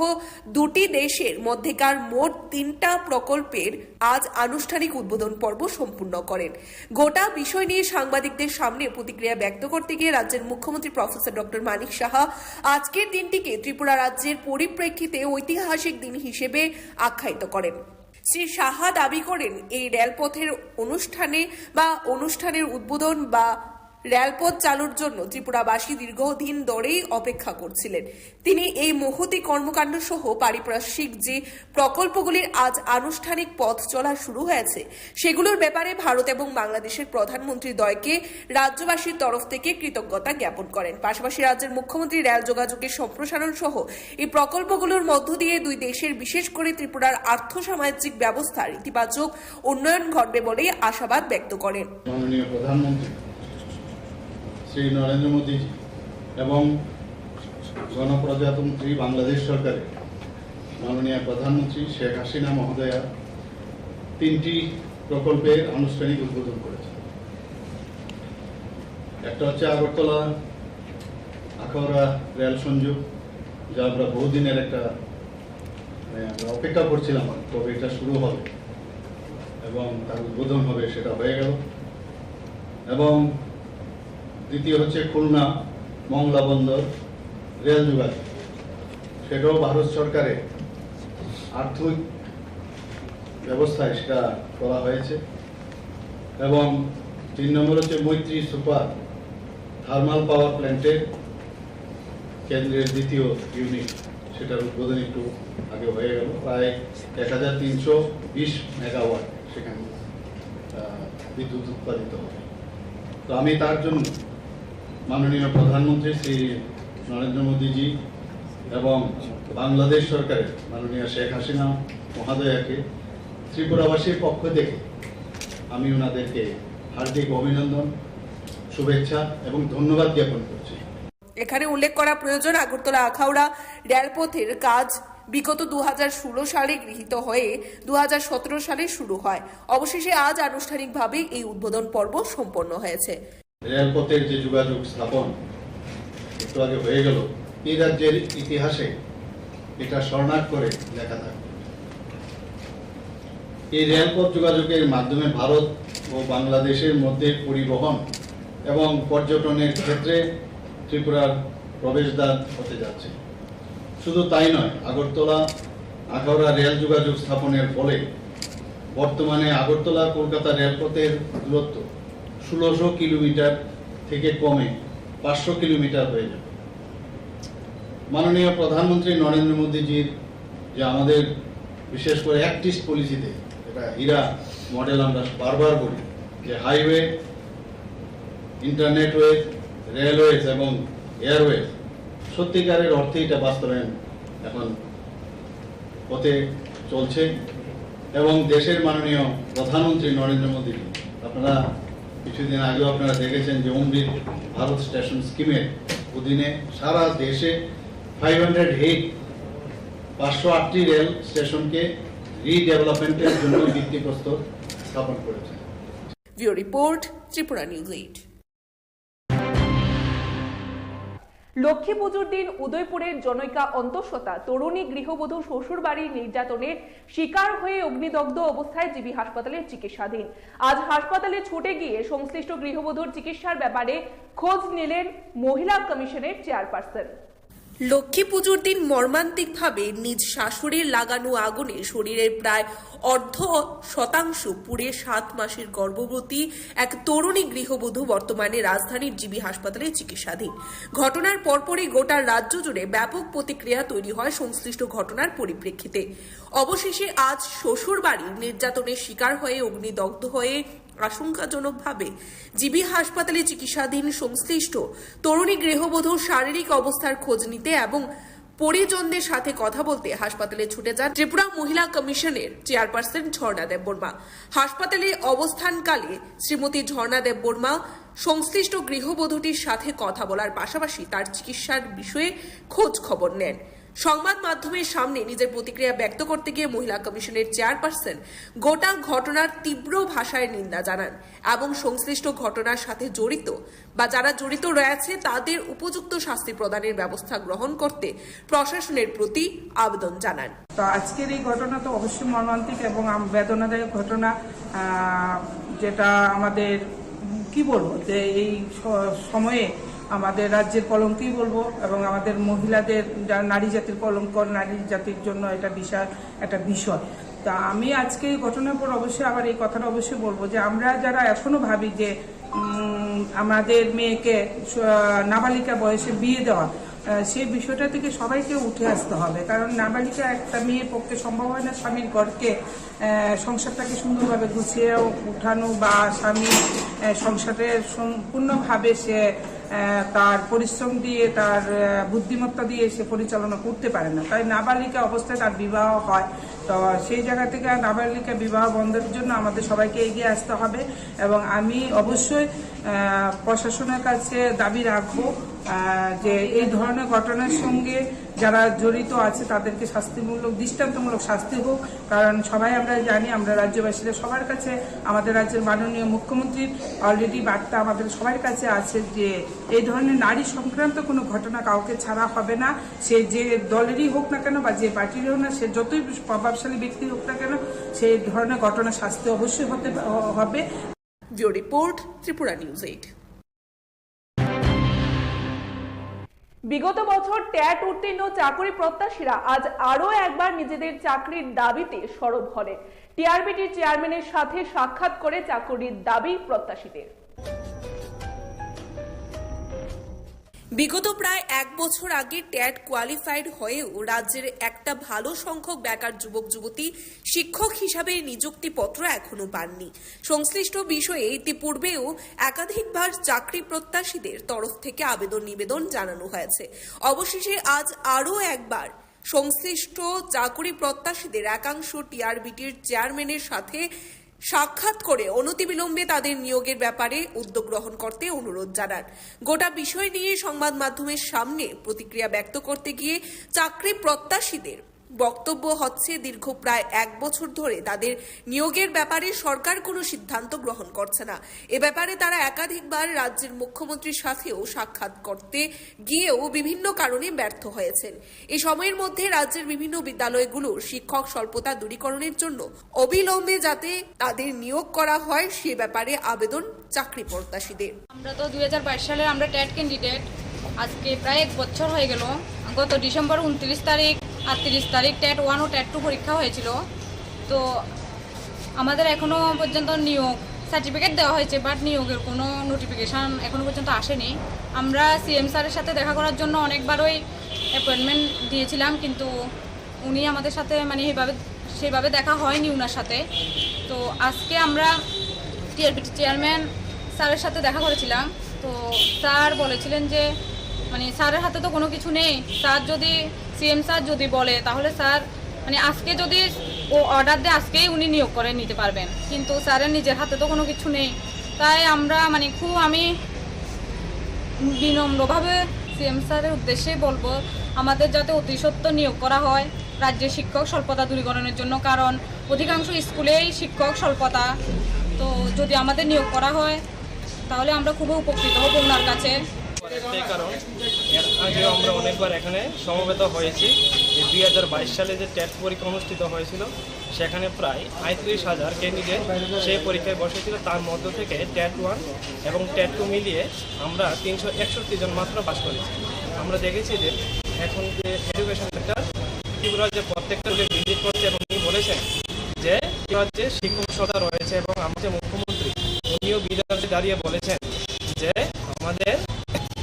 দুটি দেশের মধ্যেকার মোট তিনটা প্রকল্পের আজ আনুষ্ঠানিক উদ্বোধন পর্ব সম্পূর্ণ করেন। গোটা বিষয় নিয়ে সাংবাদিকদের সামনে প্রতিক্রিয়া ব্যক্ত করতে গিয়ে রাজ্যের মুখ্যমন্ত্রী প্রফেসর ডক্টর মানিক সাহা আজকের দিনটিকে ত্রিপুরা রাজ্যের পরিপ্রেক্ষিতে ঐতিহাসিক দিন হিসেবে আখ্যায়িত করেন। শ্রী সাহা দাবি করেন, এই রেলপথের অনুষ্ঠানে বা অনুষ্ঠানের উদ্বোধন বা রেলপথ চালুর জন্য ত্রিপুরাবাসী দীর্ঘদিন ধরেই অপেক্ষা করছিলেন। তিনি এই মহতী কর্মকাণ্ড সহ পারিপার্শ্বিক যে প্রকল্পগুলির আজ আনুষ্ঠানিক পথ চলা শুরু হয়েছে, সেগুলোর ব্যাপারে ভারত এবং বাংলাদেশের প্রধানমন্ত্রী দ্বয়কে রাজ্যবাসীর তরফ থেকে কৃতজ্ঞতা জ্ঞাপন করেন। পাশাপাশি রাজ্যের মুখ্যমন্ত্রী রেল যোগাযোগের সম্প্রসারণ সহ এই প্রকল্পগুলোর মধ্য দিয়ে দুই দেশের, বিশেষ করে ত্রিপুরার আর্থসামাজিক ব্যবস্থার ইতিবাচক উন্নয়ন ঘটবে বলেই আশাবাদ ব্যক্ত করেন। মাননীয় প্রধানমন্ত্রী শ্রী নরেন্দ্র মোদীজি এবং গণপ্রজাতন্ত্রী বাংলাদেশ সরকারের মাননীয় প্রধানমন্ত্রী শেখ হাসিনা মহোদয়া তিনটি প্রকল্পের আনুষ্ঠানিক উদ্বোধন করেছেন। একটা হচ্ছে আগরতলা আখাউড়া রেল সংযোগ, যা আমরা বহুদিনের একটা, মানে, আমরা অপেক্ষা করছিলাম কবে এটা শুরু হবে এবং তার উদ্বোধন হবে, সেটা হয়ে গেল। এবং দ্বিতীয় হচ্ছে খুলনা মংলা বন্দর রেল যোগাযোগ, সেটাও ভারত সরকারের আর্থিক ব্যবস্থায় সেটা করা হয়েছে। এবং তিন নম্বর হচ্ছে মৈত্রী সুপার থার্মাল পাওয়ার প্ল্যান্টের কেন্দ্রের দ্বিতীয় ইউনিট, সেটার উদ্বোধন একটু আগে হয়ে গেল। প্রায় এক হাজার তিনশো বিশ মেগাওয়াট সেখানে, আহ, বিদ্যুৎ উৎপাদিত হবে। তো আমি তার জন্য মাননীয় প্রধানমন্ত্রী শ্রী নরেন্দ্র মোদীজি এবং বাংলাদেশ সরকারের মাননীয় শেখ হাসিনা মহোদয়াকে ত্রিপুরাবাসীর পক্ষ থেকে আমি ওনাদেরকে হার্দিক অভিনন্দন, শুভেচ্ছা এবং ধন্যবাদ জ্ঞাপন করছি। এখানে উল্লেখ করা প্রয়োজন, আগরতলা আখাউড়া রেলপথের কাজ বিগত দু হাজার ষোলো সালে গৃহীত হয়ে দু হাজার সতেরো সালে শুরু হয়। অবশেষে আজ আনুষ্ঠানিকভাবে এই উদ্বোধন পর্ব সম্পন্ন হয়েছে। রেলপথের যে যোগাযোগ স্থাপন একটু আগে হয়ে গেল, এই রাজ্যের ইতিহাসে এটা স্বর্ণাক্ষরে লেখা থাকবে। এই রেলপথ যোগাযোগের মাধ্যমে ভারত ও বাংলাদেশের মধ্যে পরিবহন এবং পর্যটনের ক্ষেত্রে ত্রিপুরার প্রবেশদ্বার হতে যাচ্ছে। শুধু তাই নয়, আগরতলা আখাউড়া রেল যোগাযোগ স্থাপনের ফলে বর্তমানে আগরতলা কলকাতা রেলপথের দূরত্ব ষোলোশো কিলোমিটার থেকে কমে পাঁচশো কিলোমিটার হয়ে যাবে। মাননীয় প্রধানমন্ত্রী নরেন্দ্র মোদীজির যে আমাদের বিশেষ করে অ্যাক্ট ইস্ট পলিসিতে, এটা হীরা মডেল আমরা বারবার বলি, যে হাইওয়ে, ইন্টারনেটওয়েজ, রেলওয়েজ এবং এয়ারওয়েজ সত্যিকারের অর্থে এটা বাস্তবায়ন এখন পথে চলছে। এবং দেশের মাননীয় প্রধানমন্ত্রী নরেন্দ্র মোদী, আপনারা কিছুদিন আগেও আপনারা দেখেছেন যে অমৃত ভারত স্টেশন স্কিমের অধীনে সারা দেশে ফাইভ হান্ড্রেড এইট, পাঁচশো আটটি রেল স্টেশনকে রিডেভেলপমেন্টের জন্য ভিত্তিপ্রস্তর স্থাপন করেছে। Bureau report, Tripura news eight. Lakshmi পুজোর দিন উদয়পুরের জনৈকা অন্তঃসত্ত্বা তরুণী গৃহবধূ শ্বশুরবাড়ির নির্যাতনের শিকার হয়ে অগ্নিদগ্ধ অবস্থায় জিবি হাসপাতালে চিকিৎসাধীন। আজ হাসপাতালে ছুটে গিয়ে সংশ্লিষ্ট গৃহবধূর চিকিৎসার ব্যাপারে খোঁজ নিলেন মহিলা কমিশনের চেয়ারপারসন। লক্ষ্মী পুজোর দিন মর্মান্তিকভাবে নিজ শাশুড়ির লাগানো আগুনে শরীরের প্রায় অর্ধ শতাংশ পুড়ে সাত মাসের গর্ভবতী এক তরুণী গৃহবধূ বর্তমানে রাজধানীর জিবি হাসপাতালে চিকিৎসাধীন। ঘটনার পরপরই গোটা রাজ্য জুড়ে ব্যাপক প্রতিক্রিয়া তৈরি হয় সংশ্লিষ্ট ঘটনার পরিপ্রেক্ষিতে। অবশেষে আজ শ্বশুর বাড়ির নির্যাতনের শিকার হয়ে অগ্নিদগ্ধ হয়ে আশঙ্কাজনকভাবে জিবি হাসপাতালে চিকিৎসাধীন সংশ্লিষ্ট তরুণী গৃহবধূর শারীরিক অবস্থার খোঁজ নিতে এবং পরিজনদের সাথে কথা বলতে হাসপাতালে ছুটে যান ত্রিপুরা মহিলা কমিশনের চেয়ারপারসন ঝর্ণা দেববর্মা। হাসপাতালে অবস্থানকালে শ্রীমতী ঝর্ণা দেববর্মা সংশ্লিষ্ট গৃহবধূটির সাথে কথা বলার পাশাপাশি তার চিকিৎসার বিষয়ে খোঁজ খবর নেন। সংবাদ মাধ্যমের সামনে নিজের প্রতিক্রিয়া ব্যক্ত করতে গিয়ে মহিলা কমিশনের চেয়ারপারসন গোটা ঘটনার তীব্র ভাষায় নিন্দা জানান এবং সংশ্লিষ্ট ঘটনার সাথে জড়িত বা যারা জড়িত রয়েছে তাদের উপযুক্ত শাস্তি প্রদানের ব্যবস্থা গ্রহণ করতে প্রশাসনের প্রতি আবেদন জানান। তো আজকের এই ঘটনা তো অবশ্যই মর্মান্তিক এবং আম-, বেদনাদায়ক ঘটনা, আহ, যেটা আমাদের, উম, কি বলবো, যে এই স-, সময়ে আমাদের রাজ্যের কলঙ্কই বলবো এবং আমাদের মহিলাদের, যা-, নারী জাতির কলঙ্ক, নারী জাতির জন্য এটা বিশাল একটা বিষয়। তা আমি আজকে এই ঘটনার পর অবশ্যই আবার এই কথাটা অবশ্যই বলবো যে আমরা যারা এখনো ভাবি যে, উম, আমাদের মেয়েকে স-, নাবালিকা বয়সে বিয়ে দেওয়া, আহ, সেই বিষয়টা থেকে সবাইকে উঠে আসতে হবে, কারণ নাবালিকা একটা মেয়ের পক্ষে সম্ভব হয় না স্বামীর ঘরকে, আহ, সংসারটাকে সুন্দরভাবে গুছিয়ে উঠানো বা স্বামী, আহ, সংসারে সম্পূর্ণভাবে সে, আহ, তার পরিশ্রম দিয়ে, তার, আহ, বুদ্ধিমত্তা দিয়ে সে পরিচালনা করতে পারে না। তাই নাবালিকা অবস্থায় তার বিবাহ হয়। তো সেই জায়গা থেকে নাবালিকা বিবাহ বন্ধের জন্য আমাদের সবাইকে এগিয়ে আসতে হবে এবং আমি অবশ্যই, আহ, প্রশাসনের কাছে দাবি রাখবো, আহ, যে এই ধরনের ঘটনার সঙ্গে যারা জড়িত আছে তাদেরকে শাস্তিমূলক, দৃষ্টান্তমূলক শাস্তি হোক। কারণ সবাই আমরা জানি, আমরা রাজ্যবাসীরা সবার কাছে, আমাদের রাজ্যের মাননীয় মুখ্যমন্ত্রীর already বার্তা আমাদের সবার কাছে আছে যে এই ধরনের নারী সংক্রান্ত কোনো ঘটনা কাউকে ছাড়া হবে না। সে যে দলেরই হোক না কেন বা যে পার্টিরই হোক না, সে যতই প্রভাবশালী ব্যক্তি হোক না কেন, সেই ধরনের ঘটনা শাস্তি অবশ্যই হতে হবে। Bureau Report, Tripura News eight. বিগত বছর ট্যাট উত্তীর্ণ চাকুরি প্রত্যাশীরা আজ আরও একবার নিজেদের চাকরির দাবিতে সরব হলেন। টিআরবিটির চেয়ারম্যানের সাথে সাক্ষাৎ করে চাকুরির দাবি প্রত্যাশীদের। বিগত প্রায় এক বছর আগে ট্যাট কোয়ালিফাইড হয়েও রাজ্যের একটা ভালো সংখ্যক বেকার যুবক যুবতী শিক্ষক হিসাবে নিযুক্তিপত্র এখনো পাননি। সংশ্লিষ্ট বিষয়ে ইতিপূর্বেও একাধিকবার চাকরি প্রত্যাশীদের তরফ থেকে আবেদন নিবেদন জানানো হয়েছে। অবশেষে আজ আরও একবার সংশ্লিষ্ট চাকুরি প্রত্যাশীদের একাংশ টিআরবিটির চেয়ারম্যানের সাথে সাক্ষাৎ করে অনতিবিলম্বে তাদের নিয়োগের ব্যাপারে উদ্যোগ গ্রহণ করতে অনুরোধ জানান। গোটা বিষয় নিয়ে সংবাদ মাধ্যমের সামনে প্রতিক্রিয়া ব্যক্ত করতে গিয়ে চাকরি প্রত্যাশীদের বক্তব্য হচ্ছে, দীর্ঘ প্রায় এক বছর ধরে তাদের নিয়োগের ব্যাপারে সরকার কোনো সিদ্ধান্ত গ্রহণ করছে না। এ ব্যাপারে তারা একাধিকবার রাজ্যের মুখ্যমন্ত্রীর সাথেও সাক্ষাৎ করতে গিয়েও বিভিন্ন কারণে ব্যর্থ হয়েছেন। এই সময়ের মধ্যে রাজ্যের বিভিন্ন বিদ্যালয়গুলোর শিক্ষক স্বল্পতা দূরীকরণের জন্য অবিলম্বে যাতে তাদের নিয়োগ করা হয়, সে ব্যাপারে আবেদন চাকরি প্রত্যাশীদের। আমরা তো দুই হাজার বাইশ সালের আমরা ট্যাট ক্যান্ডিডেট। আজকে প্রায় এক বছর হয়ে গেল। গত ডিসেম্বর ঊনত্রিশ তারিখ আর তিরিশ তারিখ ট্যাট ওয়ান ও ট্যাট টু পরীক্ষা হয়েছিল। তো আমাদের এখনো পর্যন্ত নিয়োগ সার্টিফিকেট দেওয়া হয়েছে, বাট নিয়োগের কোনো নোটিফিকেশন এখনো পর্যন্ত আসেনি। আমরা সিএম স্যারের সাথে দেখা করার জন্য অনেকবারই অ্যাপয়েন্টমেন্ট দিয়েছিলাম, কিন্তু উনি আমাদের সাথে মানে এইভাবে, সেইভাবে দেখা হয়নি ওনার সাথে। তো আজকে আমরা টিআরবিটি চেয়ারম্যান স্যারের সাথে দেখা করেছিলাম। তো স্যার বলেছিলেন যে মানে স্যারের হাতে তো কোনো কিছু নেই। স্যার যদি, সিএম স্যার যদি বলে, তাহলে স্যার মানে আজকে যদি ও অর্ডার দেয়, আজকেই উনি নিয়োগ করে নিতে পারবেন, কিন্তু স্যারের নিজের হাতে তো কোনো কিছু নেই। তাই আমরা মানে খুব, আমি বিনম্রভাবে সিএম স্যারের উদ্দেশ্যে বলবো, আমাদের যাতে অতি সত্বর নিয়োগ করা হয় রাজ্যে শিক্ষক স্বল্পতা দূরীকরণের জন্য, কারণ অধিকাংশ স্কুলেই শিক্ষক স্বল্পতা। তো যদি আমাদের নিয়োগ করা হয়, তাহলে আমরা খুবই উপকৃত হব ওনার কাছে। একটাই কারণ, এর আগেও আমরা অনেকবার এখানে সমবেত হয়েছি। যে দুই হাজার বাইশ সালে যে ট্যাট পরীক্ষা অনুষ্ঠিত হয়েছিল, সেখানে প্রায় পঁয়ত্রিশ হাজার ক্যান্ডিডেট সেই পরীক্ষায় বসেছিল। তার মধ্য থেকে ট্যাট ওয়ান এবং ট্যাট টু মিলিয়ে আমরা তিনশো একষট্টি জন মাত্র পাস করেছি। আমরা দেখেছি যে এখন যে এডুকেশন সেক্টর ত্রিপুরা যে প্রত্যেকটা স্কুলে ভিজিট করছে এবং উনি বলেছেন যে ত্রিপুরার যে শিক্ষক সদা রয়েছে এবং আমাদের মুখ্যমন্ত্রী উনিও বিদায় দাঁড়িয়ে বলেছেন যে আমাদের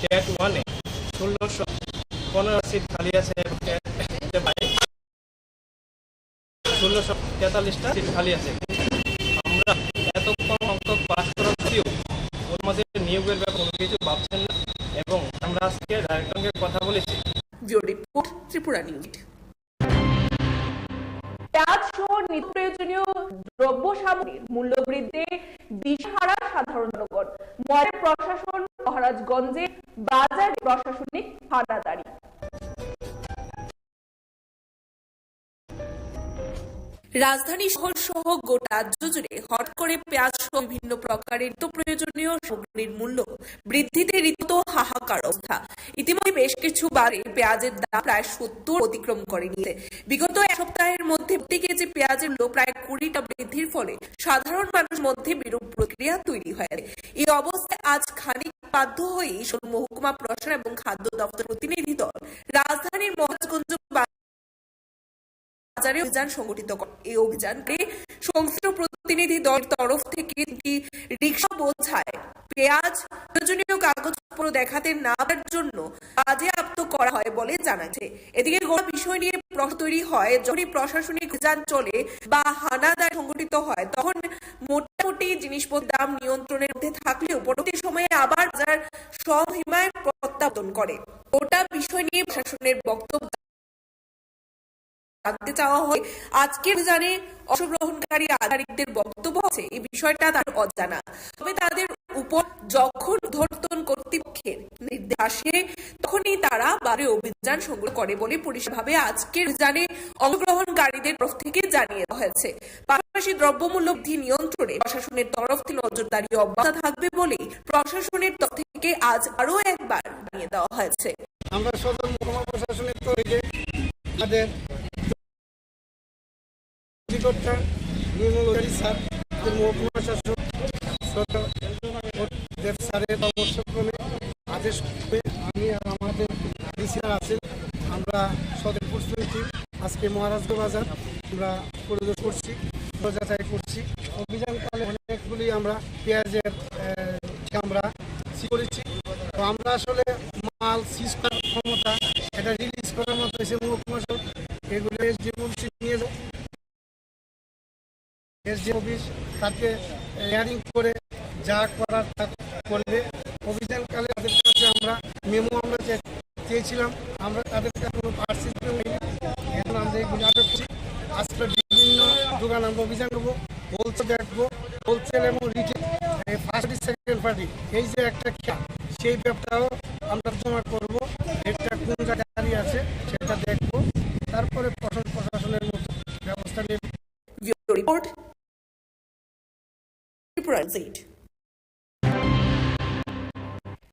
ট্যাট ওয়ানে ষোলোশো পনেরো সিট খালি আছে এবং ট্যাট ষোলোশো তেতাল্লিশটা সিট খালি আছে। আমরা এত কম সংখ্যক পাস করার পরেও ওর মধ্যে নিয়োগের ব্যাপারে কোনো কিছু ভাবছেন না এবং আমরা আজকে ডাইরেক্টরকে কথা বলেছি। ব্যুরো রিপোর্ট, ত্রিপুরা নিউজ। পেঁয়াজ সহ নিত্য প্রয়োজনীয় দ্রব্য সামগ্রীর মূল্য বৃদ্ধিতে দিশেহারা সাধারণ জনগণ। ময়দানে প্রশাসন, মহারাজগঞ্জে বাজারে প্রশাসনিক হানাদারি। রাজধানী শহর সহ গোটা রাজ্য জুড়ে হঠাৎ করে পেঁয়াজ সহ বিভিন্ন প্রকারের নিত্য প্রয়োজনীয় সামগ্রীর মূল্য বৃদ্ধিতে রীতিমতো হাহাকার অবস্থা। ইতিমধ্যে বেশ কিছু বাজারে পেঁয়াজের দাম প্রায় সত্তর অতিক্রম করে নিয়েছে। বিগত এক সপ্তাহের মধ্যে প্রতি কেজি পেঁয়াজের মূল্য প্রায় কুড়ি টাকা বৃদ্ধির ফলে সাধারণ মানুষের মধ্যে বিরূপ প্রতিক্রিয়া তৈরি হয়েছে। এই অবস্থায় আজ খানিক বাধ্য হয়েই সদর মহকুমা প্রশাসন এবং খাদ্য দপ্তর প্রতিনিধি দল রাজধানীর মহারাজগঞ্জ বাজারে অভিযান সংগঠিত করে। এই অভিযানে সংশ্লিষ্ট প্রতিনিধি দলের তরফ থেকে তিনটি রিক্সা বোঝায় পেঁয়াজ, প্রয়োজনীয় কাগজপত্র দেখাতে না পারার জন্য বাজেয়াপ্ত করা হয় বলে জানা গেছে। এদিকে গোটা বিষয় নিয়ে প্রশ্ন তৈরি হয়, যখনই প্রশাসনিক অভিযান চলে বা হানাদার সংগঠিত হয়, তখন মোটামুটি জিনিসপত্রের দাম নিয়ন্ত্রণের মধ্যে থাকলেও পরবর্তী সময়ে আবার বাজার স্বমহিমায় প্রত্যাবর্তন করে। গোটা বিষয় নিয়ে প্রশাসনের বক্তব্য জানতে চাওয়া হয়। আজকের অভিযানে অংশগ্রহণকারী আধিকারিকদের বক্তব্য হচ্ছে এই বিষয়টা তার অজানা, তবে তাদের উপর যখন ঊর্ধ্বতন কর্তৃপক্ষের নির্দেশ আসে, তখনই তারা বারে অভিযান সংগঠন করে বলে পরিষ্কারভাবে আজকের অভিযানে অংশগ্রহণকারীদের তরফ থেকে জানিয়ে দেওয়া হয়েছে। পাশাপাশি দ্রব্যমূল্য বৃদ্ধি নিয়ন্ত্রণে প্রশাসনের তরফ থেকে নজরদারি অব্যাহত থাকবে বলেই প্রশাসনের তরফ থেকে আজ আরও একবার জানিয়ে দেওয়া হয়েছে। আমরা সদর মহকুমা প্রশাসনের তরফে আমাদের অধিকর্তা নির্মল অধিকারী স্যার, আমাদের মহকুমা শাসক সদর দেব স্যারের পরামর্শক্রমে আদেশ ক্রমে আমি আর আমাদের ডিসি স্যার আছেন, আমরা সদর পুলিশ টিম আজকে মহারাজগঞ্জ বাজার আমরা পরিদর্শন করছি, যাচাই করছি। অভিযানকালে অনেকগুলি আমরা পেঁয়াজের, আহ, আমরা সিজ করেছি। তো আমরা আসলে মাল সিজ করার ক্ষমতা, এটা রিলিজ করার মতো এসে মহকুমা সদর এগুলো এসডিএম অফিসে নিয়ে যাবো। এসডিএম অফিস তাকে হিয়ারিং করে যা করার তা করবে। অভিযানকালে তাদের কাছে আমরা মেমো আমরা চে-, চেয়েছিলাম, আমরা তাদের কাছে কোনো পার্সেন্ট নেই। এখন আমরা এগুলি আটক করছি। আজকে বিভিন্ন দোকান আমরা অভিযান করবো, হোলসেল দেখবো, হোলসেল এবং রিটেল, এই ফার্স্ট পার্টি, সেকেন্ড পার্টি, এই যে একটা খেয়া, সেই ব্যাপারটাও আমরা জমা করবো। একটা কোন জায়গায় আছে সেটা দেখবো, তারপরে প্রশাসন, প্রশাসনের মতো ব্যবস্থা নেব। ব্যুরো রিপোর্ট, ত্রিপুরা ইনসাইট।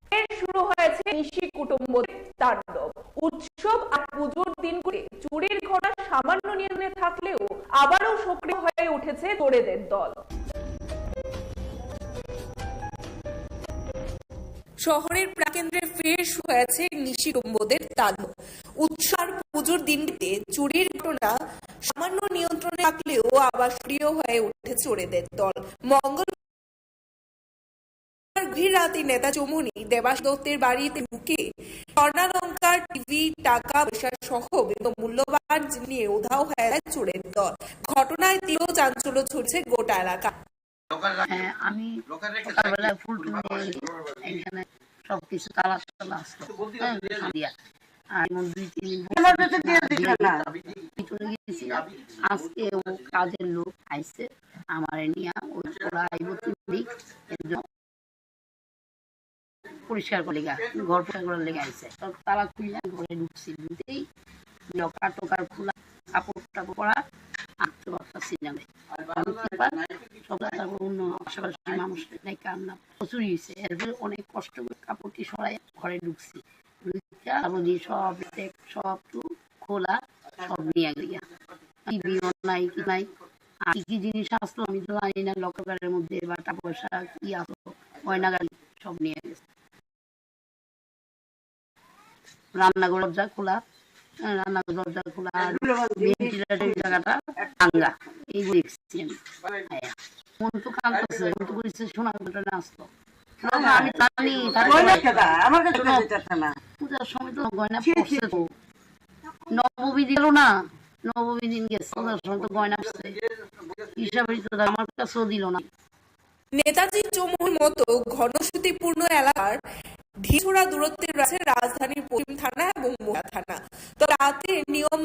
ফের শুরু হয়েছে নিশি কুটুম্বদের তাণ্ডব। উৎসব আর পুজোর দিনগুলি চুরির ঘটনা সামান্য নিয়ন্ত্রণে থাকলেও আবারও সক্রিয় হয়ে উঠেছে চোরেদের দল। শহরের প্রাণকেন্দ্রে ফের শুরু হয়েছে নিশি কুটুম্বদের তাণ্ডব। উৎসব আর পুজোর দিনটিতে চুরির ঘটনা সামান্য নিয়ন্ত্রণে থাকলেও আবার সক্রিয় হয়ে উঠেছে চোরেদের দল। মঙ্গলবার গভীর রাতে নেতা চৌমুহনী দেবাশীষ দত্তের বাড়িতে ঢুকে স্বর্ণালংকার, টিভি, টাকা পয়সা সহ বিভিন্ন মূল্যবান জিনিস নিয়ে উধাও হয়ে যায় চোরের দল। ঘটনায় তীব্র চাঞ্চল্য ছড়িয়েছে গোটা এলাকা। হ্যাঁ, আমি সকালবেলা ফুল টুল দিয়ে এখানে সবকিছু তালা টালা আসলো, হ্যাঁ, দিয়া। আর এমন দুই তিন দিন আমার কাছে দিয়ে দিল না। ভিতরে গেছিলাম। আজকে ও কাজের লোক আইছে, আমার নিয়ে ওই ওরা আইব তিন দিন, এর জন্য পরিষ্কার করে লেগে, ঘর পরিষ্কার করে লেগে আইছে। তো তালা খুললাম, ঘরে ঢুকছি, ঢুকতেই লকার টকার খোলা, কাপড় টাপড় পরা, আনতে পারতাছি না। আমি কি পাই? সব তারপর অন্য আশেপাশে মানুষ নাই, কার না প্রচুর হয়েছে। এরপরে অনেক কষ্ট করে কাপড়টি সরাই ঘরে ঢুকছি। ঢুকিয়া তারপর দিয়ে সব ব্যাগ, সব টু খোলা, সব নিয়ে গেল। টিভিও নাই, কি নাই। আর কি কি জিনিস আসলো আমি তো জানি না, লকারের মধ্যে বা টাকা পয়সা কি আসলো, গয়না গাড়ি সব নিয়ে গেছে। রান্নাঘর দরজা খোলা, হ্যাঁ, রান্নাঘর দরজা খোলা, আর ভেন্টিলেটর জায়গাটা ভাঙা, এইগুলো দেখছি আমি। হ্যাঁ, মন তো কাঁদতেছে, মন তো কইছে সোনার ঘটনা আসলো। না, না, আমি জানি, তারপরে গয়না কেটা? আমার কাছে শোনো, দিতে চাচ্ছে না। পূজার সময় তো গয়না ছি, ছি, পড়ছে তো। ছি। নবমী দিন গেল না, নবমী দিন গেছে, পূজার সময় তো গয়না পড়ছে। হিসাবে তো আমার কাছেও দিল না। নেতাজি চৌমুহনীর মতো ঘনবসতিপূর্ণ এলাকার ঢিলছড়া দূরত্বে রয়েছে রাজধানীর পশ্চিম থানা এবং মহিলা থানা। তো রাতে নিয়ম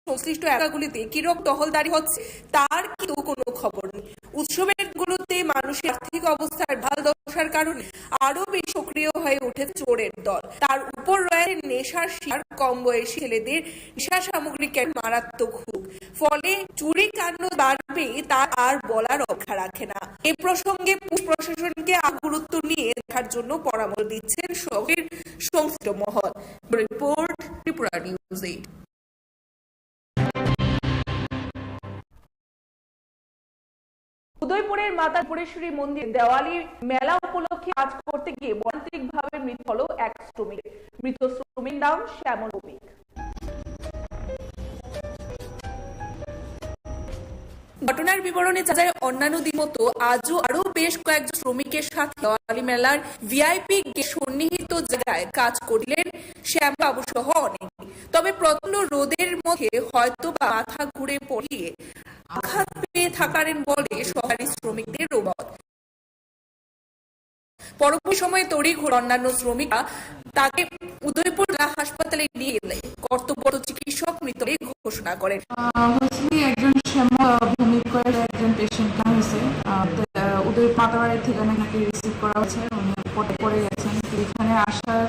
সংশ্লিষ্ট এলাকাগুলিতে কিরকম টহলদারি হচ্ছে, তার কিন্তু কোনো খবর নেই। উৎসবের দিনগুলোতে মানুষের আর্থিক অবস্থার ভালো দশার কারণে আরো বেশি সক্রিয় হয়ে ওঠে চোরের দল। তার উপর রয়েছে নেশার শিকার কম বয়সী ছেলেদের নেশা সামগ্রী কেন মারাত্মক হুক, ফলে চুরি কাণ্ড বাড়বে, তা আর বলার অপেক্ষা রাখে না। এ প্রসঙ্গে পুলিশ প্রশাসনকে আরো গুরুত্ব নিয়ে দেখার জন্য পরামর্শ দিচ্ছেন শহরের সংশ্লিষ্ট মহল। রিপোর্ট, ত্রিপুরা নিউজ এইট। উদয়পুরের মাতা ত্রিপুরেশ্বরী মন্দির দেওয়ালি মেলা উপলক্ষে কাজ করতে গিয়ে মর্মান্তিকভাবে মৃত্যু হলো এক শ্রমিক। মৃত শ্রমিক নাম শ্যামল ভৌমিক। ঘটনার বিবরণে জানা যায়, অন্যান্য দিন মতো আজও আরও বেশ কয়েকজন শ্রমিকের সাথে দেওয়ালি মেলার ভিআইপি গেট সন্নিহিত জায়গায় কাজ করলেন শ্যামবাবু সহ অনেকে। তবে প্রচণ্ড রোদের মধ্যে হয়তো বা মাথা ঘুরে পড়িয়ে আঘাত পেয়ে থাকারেন বলে সহকারী শ্রমিকদের অভিমত। পরবর্তী সময়ে তড়িঘড়ি অন্যান্য শ্রমিকরা তাকে উদয়পুর জেলা হাসপাতালে নিয়ে গেলে কর্তব্যরত চিকিৎসক মৃত বলে ঘোষণা করেন। আহ, হয়েছিল একজন শ্যামল, আহ, ভূমিকয়ের একজন পেশেন্ট নেওয়া হয়েছে। আহ, তো, আহ, উদয়পুর মাতাবাড়ি থেকে নাকি রিসিভ করা হয়েছে, উনি পড়ে পড়ে গেছেন। তো এখানে আসার,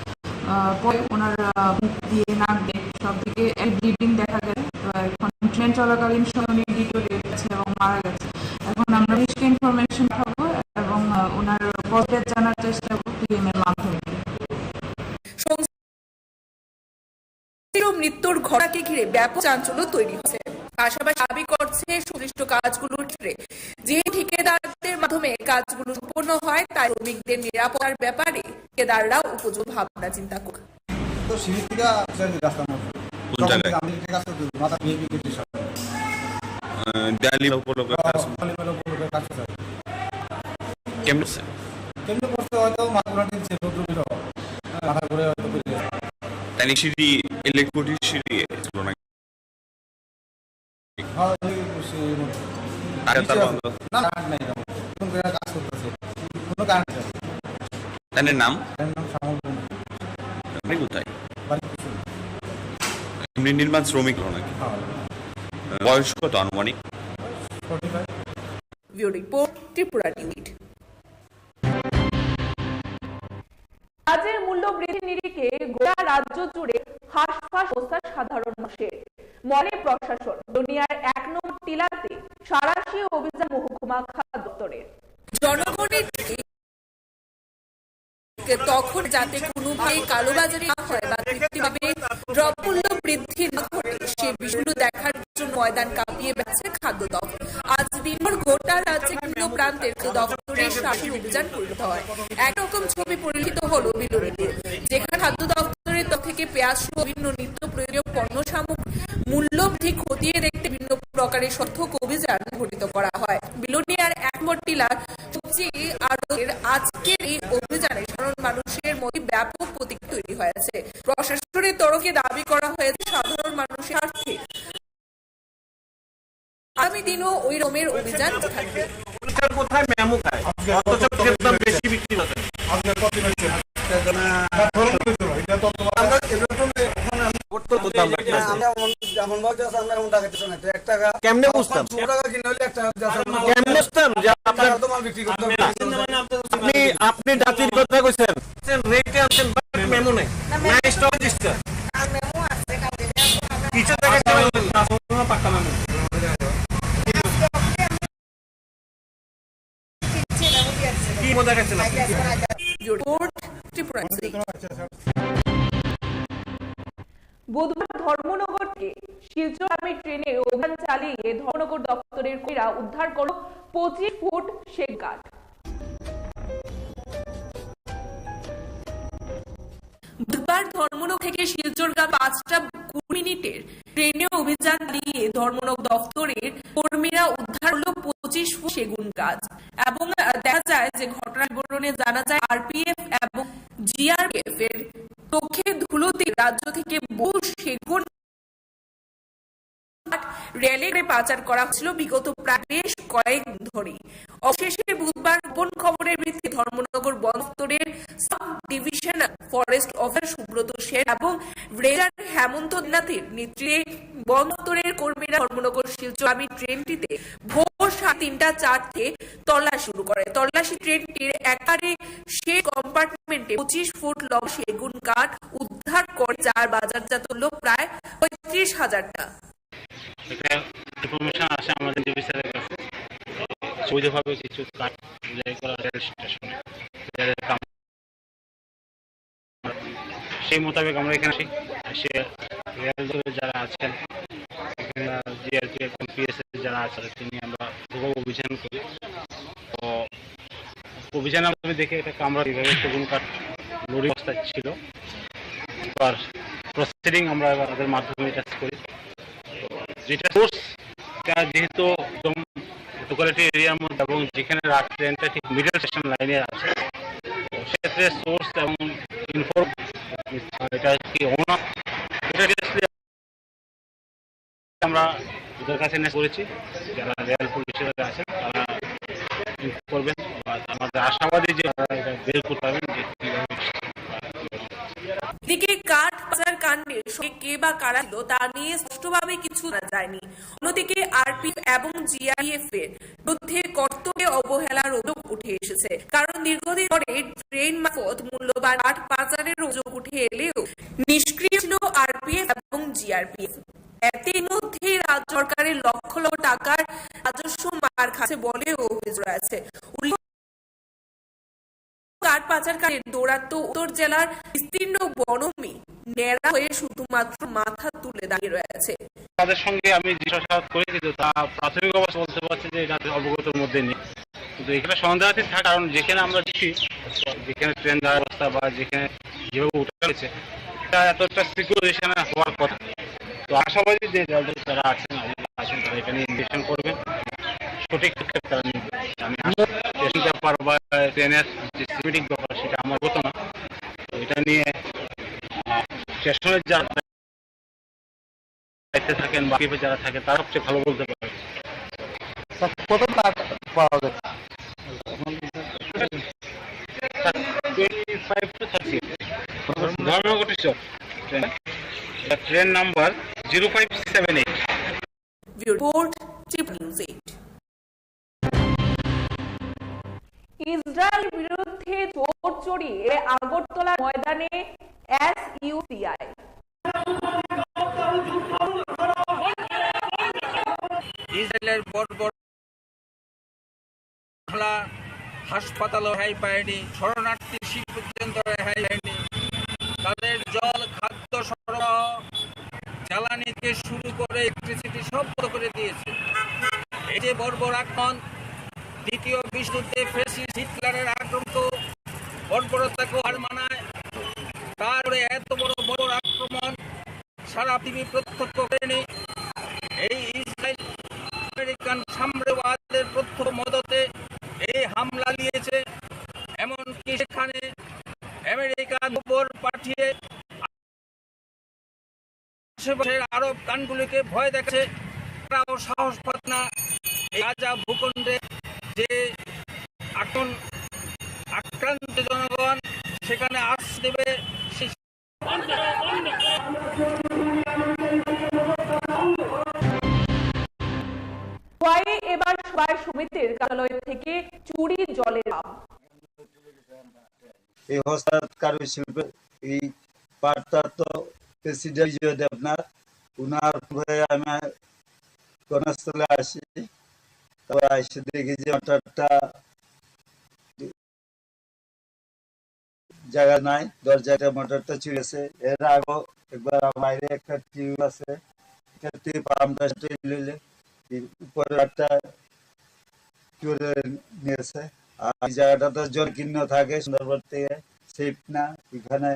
আহ, পরে ওনার, আহ, মুখ দিয়ে, নাক দিয়ে সব দিকে ব্লিডিং দেখা গেছে। তো এখন ট্রিটমেন্ট চলাকালীন সময় উনি ডিটোরিয়েট হয়েছে এবং মারা গেছে। এখন আমরা পুলিশকে ইনফরমেশন পাঠাবো এবং, আহ, ওনার কজ ডেথ জানার চেষ্টা করবো পিএম এর মাধ্যমে। সংশ্লিষ্ট মৃত্যুর ঘটনাকে ঘিরে ব্যাপক চাঞ্চল্য তৈরি হয়েছে। পাশাপাশি দাবি করছে সংশ্লিষ্ট কাজগুলোর ক্ষেত্রে যে ঠিকাদারদের মাধ্যমে কাজগুলো সম্পন্ন হয়, তাই শ্রমিকদের নিরাপত্তার ব্যাপারে ঠিকাদাররা উপযুক্ত ভাবনা চিন্তা করুক। তো সিঁড়ি থেকে আসছে রাস্তার মধ্যে। কোন তখন জায়গায়? থেকে আমি ঠিক আছে, মাথা বিয়ে বিয়ে করতে সব। আহ, দেয়ালি উপলক্ষে কাজ। দেয়ালি উপলক্ষে কাজ করতে হবে। কেমনে হচ্ছে? কেমনে করছে হয়তো মাথা ঘোরা দিচ্ছে, রোদ রোদ হলো। মাথা ঘুরে হয়তো পড়ে গেছে। তাই সিঁড়ি, ইলেকট্রিক সিঁড়ি ছিল নাকি? হ্যাঁ, ওই, ওই, সেই মতো। কারেন্ট তার নিচে বন্ধ। না, কারেন্ট নাই এখানে। কোন জায়গায় কাজ করতেছে? কোনো কারেন্ট নেই। তাদের নাম? তার নাম শ্যামল কুমার। বাড়ি কোথায়? বাড়ি কুসুম। এমনি নির্মাণ শ্রমিক হলো নাকি? হ্যাঁ। বয়স কত আনুমানিক? Forty five. Bureau report, Tripura news. কাজের মূল্য বৃদ্ধির নিরিখে গোটা রাজ্য জুড়ে হাঁসফাঁস অবস্থা সাধারণ মানুষের। মনে প্রশাসন, বিলোনিয়ার এক নম্বর টিলাতে সাঁড়াশি অভিযান মহকুমা খাদ্য দপ্তরের। জনগণের তখন যাতে কোনোভাবে কালোবাজারি না হয় বা কৃত্রিমভাবে দ্রব্যমূল্য বৃদ্ধি না ঘটে, সে বিষয়গুলো দেখার জন্য ময়দান কাঁপিয়ে বেড়াচ্ছে খাদ্য দপ্তর। আজ দিনভর গোটা রাজ্যের বিভিন্ন প্রান্তে খাদ্য দপ্তরের সাঁড়াশি অভিযান পরিণত হয়। একরকম ছবি পরিলক্ষিত হলো বিলোনিয়াতে, যেখানে খাদ্য দপ্তরের তরফ থেকে পেঁয়াজ সহ বিভিন্ন নিত্য প্রয়োজনীয় পণ্য সামগ্রী মূল্য বৃদ্ধি খতিয়ে দেখতে বিভিন্ন প্রকারের সর্বত্র অভিযান সংঘটিত করা হয়। বিলোনিয়ার এক নম্বর টিলার সবজি আড়তের আজকের এই অভিযানে সাধারণ মানুষের মধ্যে ব্যাপক প্রতিক্রিয়া তৈরি হয়েছে। প্রশাসনের তরফে দাবি করা হয়েছে সাধারণ মানুষের স্বার্থে আগামী দিনও ওই রকমের অভিযান থাকবে। এটা কোথায় মেমো খায়? অথচ খেতে দাম বেশি বিক্রি হচ্ছে। আজকে কত নিচ্ছে? না, ধরুন, এটা তো তোমার আমরা এরকম করতে হতো আমরা। আমরা এমন, এমন ভাবে চাষ আমরা এমন টাকা দিচ্ছি না। তো এক টাকা কেমনে বুঝতাম? ছ টাকা কিনে হলে এক টাকা চাষ আমরা কেমনে বুঝতাম যে আপনার টাকা তো মাল বিক্রি করতে হবে। আপনি, আপনি জাতির কথা কইছেন। আনছেন, রেটে আনছেন, but মেমো নাই। না, মেমো না স্টক রেজিস্টার। আর মেমো আছে, কালকে মেমো আমরা কিছু জায়গায় মেমো নেই, ট্রান্সফরমার পাক্কা মেমো। আজকে অবধি আমরা কিনছি, মেমো দিয়ে আসছে। কি মেমো দেখাচ্ছেন আপনি? রিপোর্ট, ত্রিপুরা নিউজ। বুধবার ধর্মনগর থেকে শিলচরগামী ট্রেনে অভিযান চালিয়ে ধর্মনগর দপ্তরের কর্মীরা উদ্ধার করল পঁচিশ ফুট সেগুন কাঠ। বুধবার ধর্মনগর থেকে শিলচরগামী পাঁচটা কুড়ি মিনিটের ট্রেনে অভিযান চালিয়ে ধর্মনগর দপ্তরের কর্মীরা উদ্ধার হলো পঁচিশ ফুট সেগুন গাছ এবং, আহ, দেখা যায় যে ঘটনার বিবরণে জানা যায় আরপিএফ এবং জিআরপিএফ এর চোখে ধুলো দিয়ে রাজ্য থেকে বহু সেগুন কাঠ রেলে করে পাচার করা হচ্ছিল বিগত প্রায় বেশ কয়েক দিন ধরেই। অবশেষে বুধবার গোপন খবরের ভিত্তিতে ধর্মনগর বন দপ্তরের sub divisional forest officer Subrata Sen এবং রেঞ্জার হেমন্ত নাথের নেতৃত্বে বন দপ্তরের কর্মীরা ধর্মনগর শিলচরগামী ট্রেনটিতে ভোর সাড়ে তিনটা চার থেকে তল্লাশি শুরু করে। তল্লাশি ট্রেনটির একেবারে শেষ কম্পার্টমেন্টে পঁচিশ ফুট লম্বা সেগুন কাঠ উদ্ধার করে, যার বাজারজাত মূল্য প্রায় পঁয়ত্রিশ হাজার টাকা। একটা ইনফরমেশন আসে আমাদের ডিবি স্যারের কাছে, অবৈধভাবে কিছু কাঠ উজাড় করা রেল স্টেশনে, রেলের কাম। সেই মোতাবেক আমরা এখানে আসি, এসে রেল দপ্তরে যারা আছেন, এখানে জিআরপি এবং পিএসএফ যারা আছেন, তাদেরকে নিয়ে আমরা দুভাবে অভিযান করি। তো অভিযানে আমরা দেখি একটা কামরা বিভাগে সেগুন কাঠ লরি অবস্থায় ছিল। এবার প্রসিডিং আমরা এবার তাদের মাধ্যমে এটা করি। যেটা সোর্স, এটা যেহেতু একদম লোকালিটি এরিয়ার মধ্যে এবং যেখানে রাত ট্রেনটা ঠিক মিডল স্টেশন লাইনে আছে, তো সেক্ষেত্রে সোর্স এবং ইনফর্ম, এটা কি ওনার, এটা ডিটেলসলি আমরা ওদের কাছে নেস করেছি, যারা রেল পুলিশের আছেন তারা ইনফর্ম করবেন। আর আমাদের আশাবাদী যে তারা এটা বের করতে পারবেন যে কীভাবে। এদিকে কাঠ পাচার কাণ্ডের সঙ্গে কে বা কারা ছিল তা নিয়ে স্পষ্টভাবে কিছু জানা যায়নি। অন্যদিকে আরপিএফ এবং জিআরপিএফ এর বিরুদ্ধে কর্তব্যে অবহেলার অভিযোগ উঠে এসেছে, কারণ দীর্ঘদিন ধরে ট্রেন মারফত মূল্যবান কাঠ পাচারের অভিযোগ উঠে এলেও নিষ্ক্রিয় ছিল আরপিএফ এবং জিআরপিএফ। এতে ইতিমধ্যেই রাজ্য সরকারের লক্ষ লক্ষ টাকার রাজস্ব মার খাচ্ছে বলেও অভিযোগ আছে। উল্লেখ্য, কাঠ পাচারকারীর দৌরাত্ম্য উত্তর জেলার বিস্তীর্ণ বনভূমি ন্যাড়া হয়ে শুধুমাত্র মাথা তুলে দাঁড়িয়ে রয়েছে। তাদের সঙ্গে আমি জিজ্ঞাসাবাদ করি, কিন্তু তা প্রাথমিক অবস্থা বলতে পারছে যে এটা অবগতর মধ্যে নেই। কিন্তু এখানে সন্দেহাতীত থাকে, কারণ যেখানে আমরা দেখি, যেখানে ট্রেন যাওয়ার অবস্থা বা যেখানে যেভাবে উঠা হয়েছে, এটা এতটা সিকিউর এখানে হওয়ার কথা। তো আশাবাদী যে যারা, যারা আছেন, আছেন, তারা এখানে ইনভেস্টিগেশন করবেন, সঠিক পদক্ষেপ তারা নেবেন। আমি আশা, স্টেশন ব্যাপার বা ট্রেনের যে সিমেন্টিং ব্যাপার, সেটা আমার হতো না। তো এটা নিয়ে, আহ, স্টেশনের যারা দায়িত্বে থাকেন বা পিএফে যারা থাকেন, তারা সবচেয়ে ভালো বলতে পারে। স্যার, কত তার পাওয়া যাচ্ছে? Twenty five to thirty। ধর্মঘট চক। Train, train number zero five seven eight. Bureau report, Tripura news eight. Israel বিরুদ্ধে জোর চড়িয়ে আগরতলা ময়দানে এসইউসিআই। ইসরায়েলের বর্বর হামলা, হাসপাতালও রেহাই পায়নি, শরণার্থী শিবির পর্যন্ত রেহাই পায়নি। তাদের জল, খাদ্য সরবরাহ, জ্বালানি থেকে শুরু করে ইলেকট্রিসিটি সব বন্ধ করে দিয়েছে। এই যে বর্বর আক্রমণ, দ্বিতীয় বিশ্বযুদ্ধে ফ্যাসিস্ট হিটলারের আক্রমণ বর্বরতাকে হার মানায়, তার উপরে এত বড় বর্বর আক্রমণ সারা পৃথিবী প্রত্যক্ষ করেনি। এই ইসরায়েল আমেরিকান সাম্রাজ্যবাদের প্রত্যক্ষ মদতে এই হামলা চালিয়েছে। এমনকি সেখানে আমেরিকা খবর পাঠিয়ে আশেপাশের আরব কান্ট্রিগুলিকে ভয় দেখাচ্ছে, তারাও সাহস পাচ্ছে না এই গাজা ভূখণ্ডে যে এখন আক্রান্ত জনগণ সেখানে আশ্রয় দেবে। খোয়াই এবার সমবায় সমিতির কার্যালয় থেকে চুরি জলের পাম্প। এই হস্ততাঁত কারু শিল্পের এই পাটতত্ত্ব প্রেসিডেন্ট বিজয় দেবনাথ, উনার হয়ে আমি ঘটনাস্থলে আসি। তারপর এসে দেখি যে মোটরটা জায়গা নাই, দরজাটা মোটরটা চুরি আছে। এর আগেও একবার বাইরে একটা টিউব আছে, একটা টিউব পাম্পটা চুরি হইলে উপরে একটা চুরে নিয়েছে। আর এই জায়গাটা তো জনকীর্ণ থাকে, সুন্দরবন থেকে সেফ না। এখানে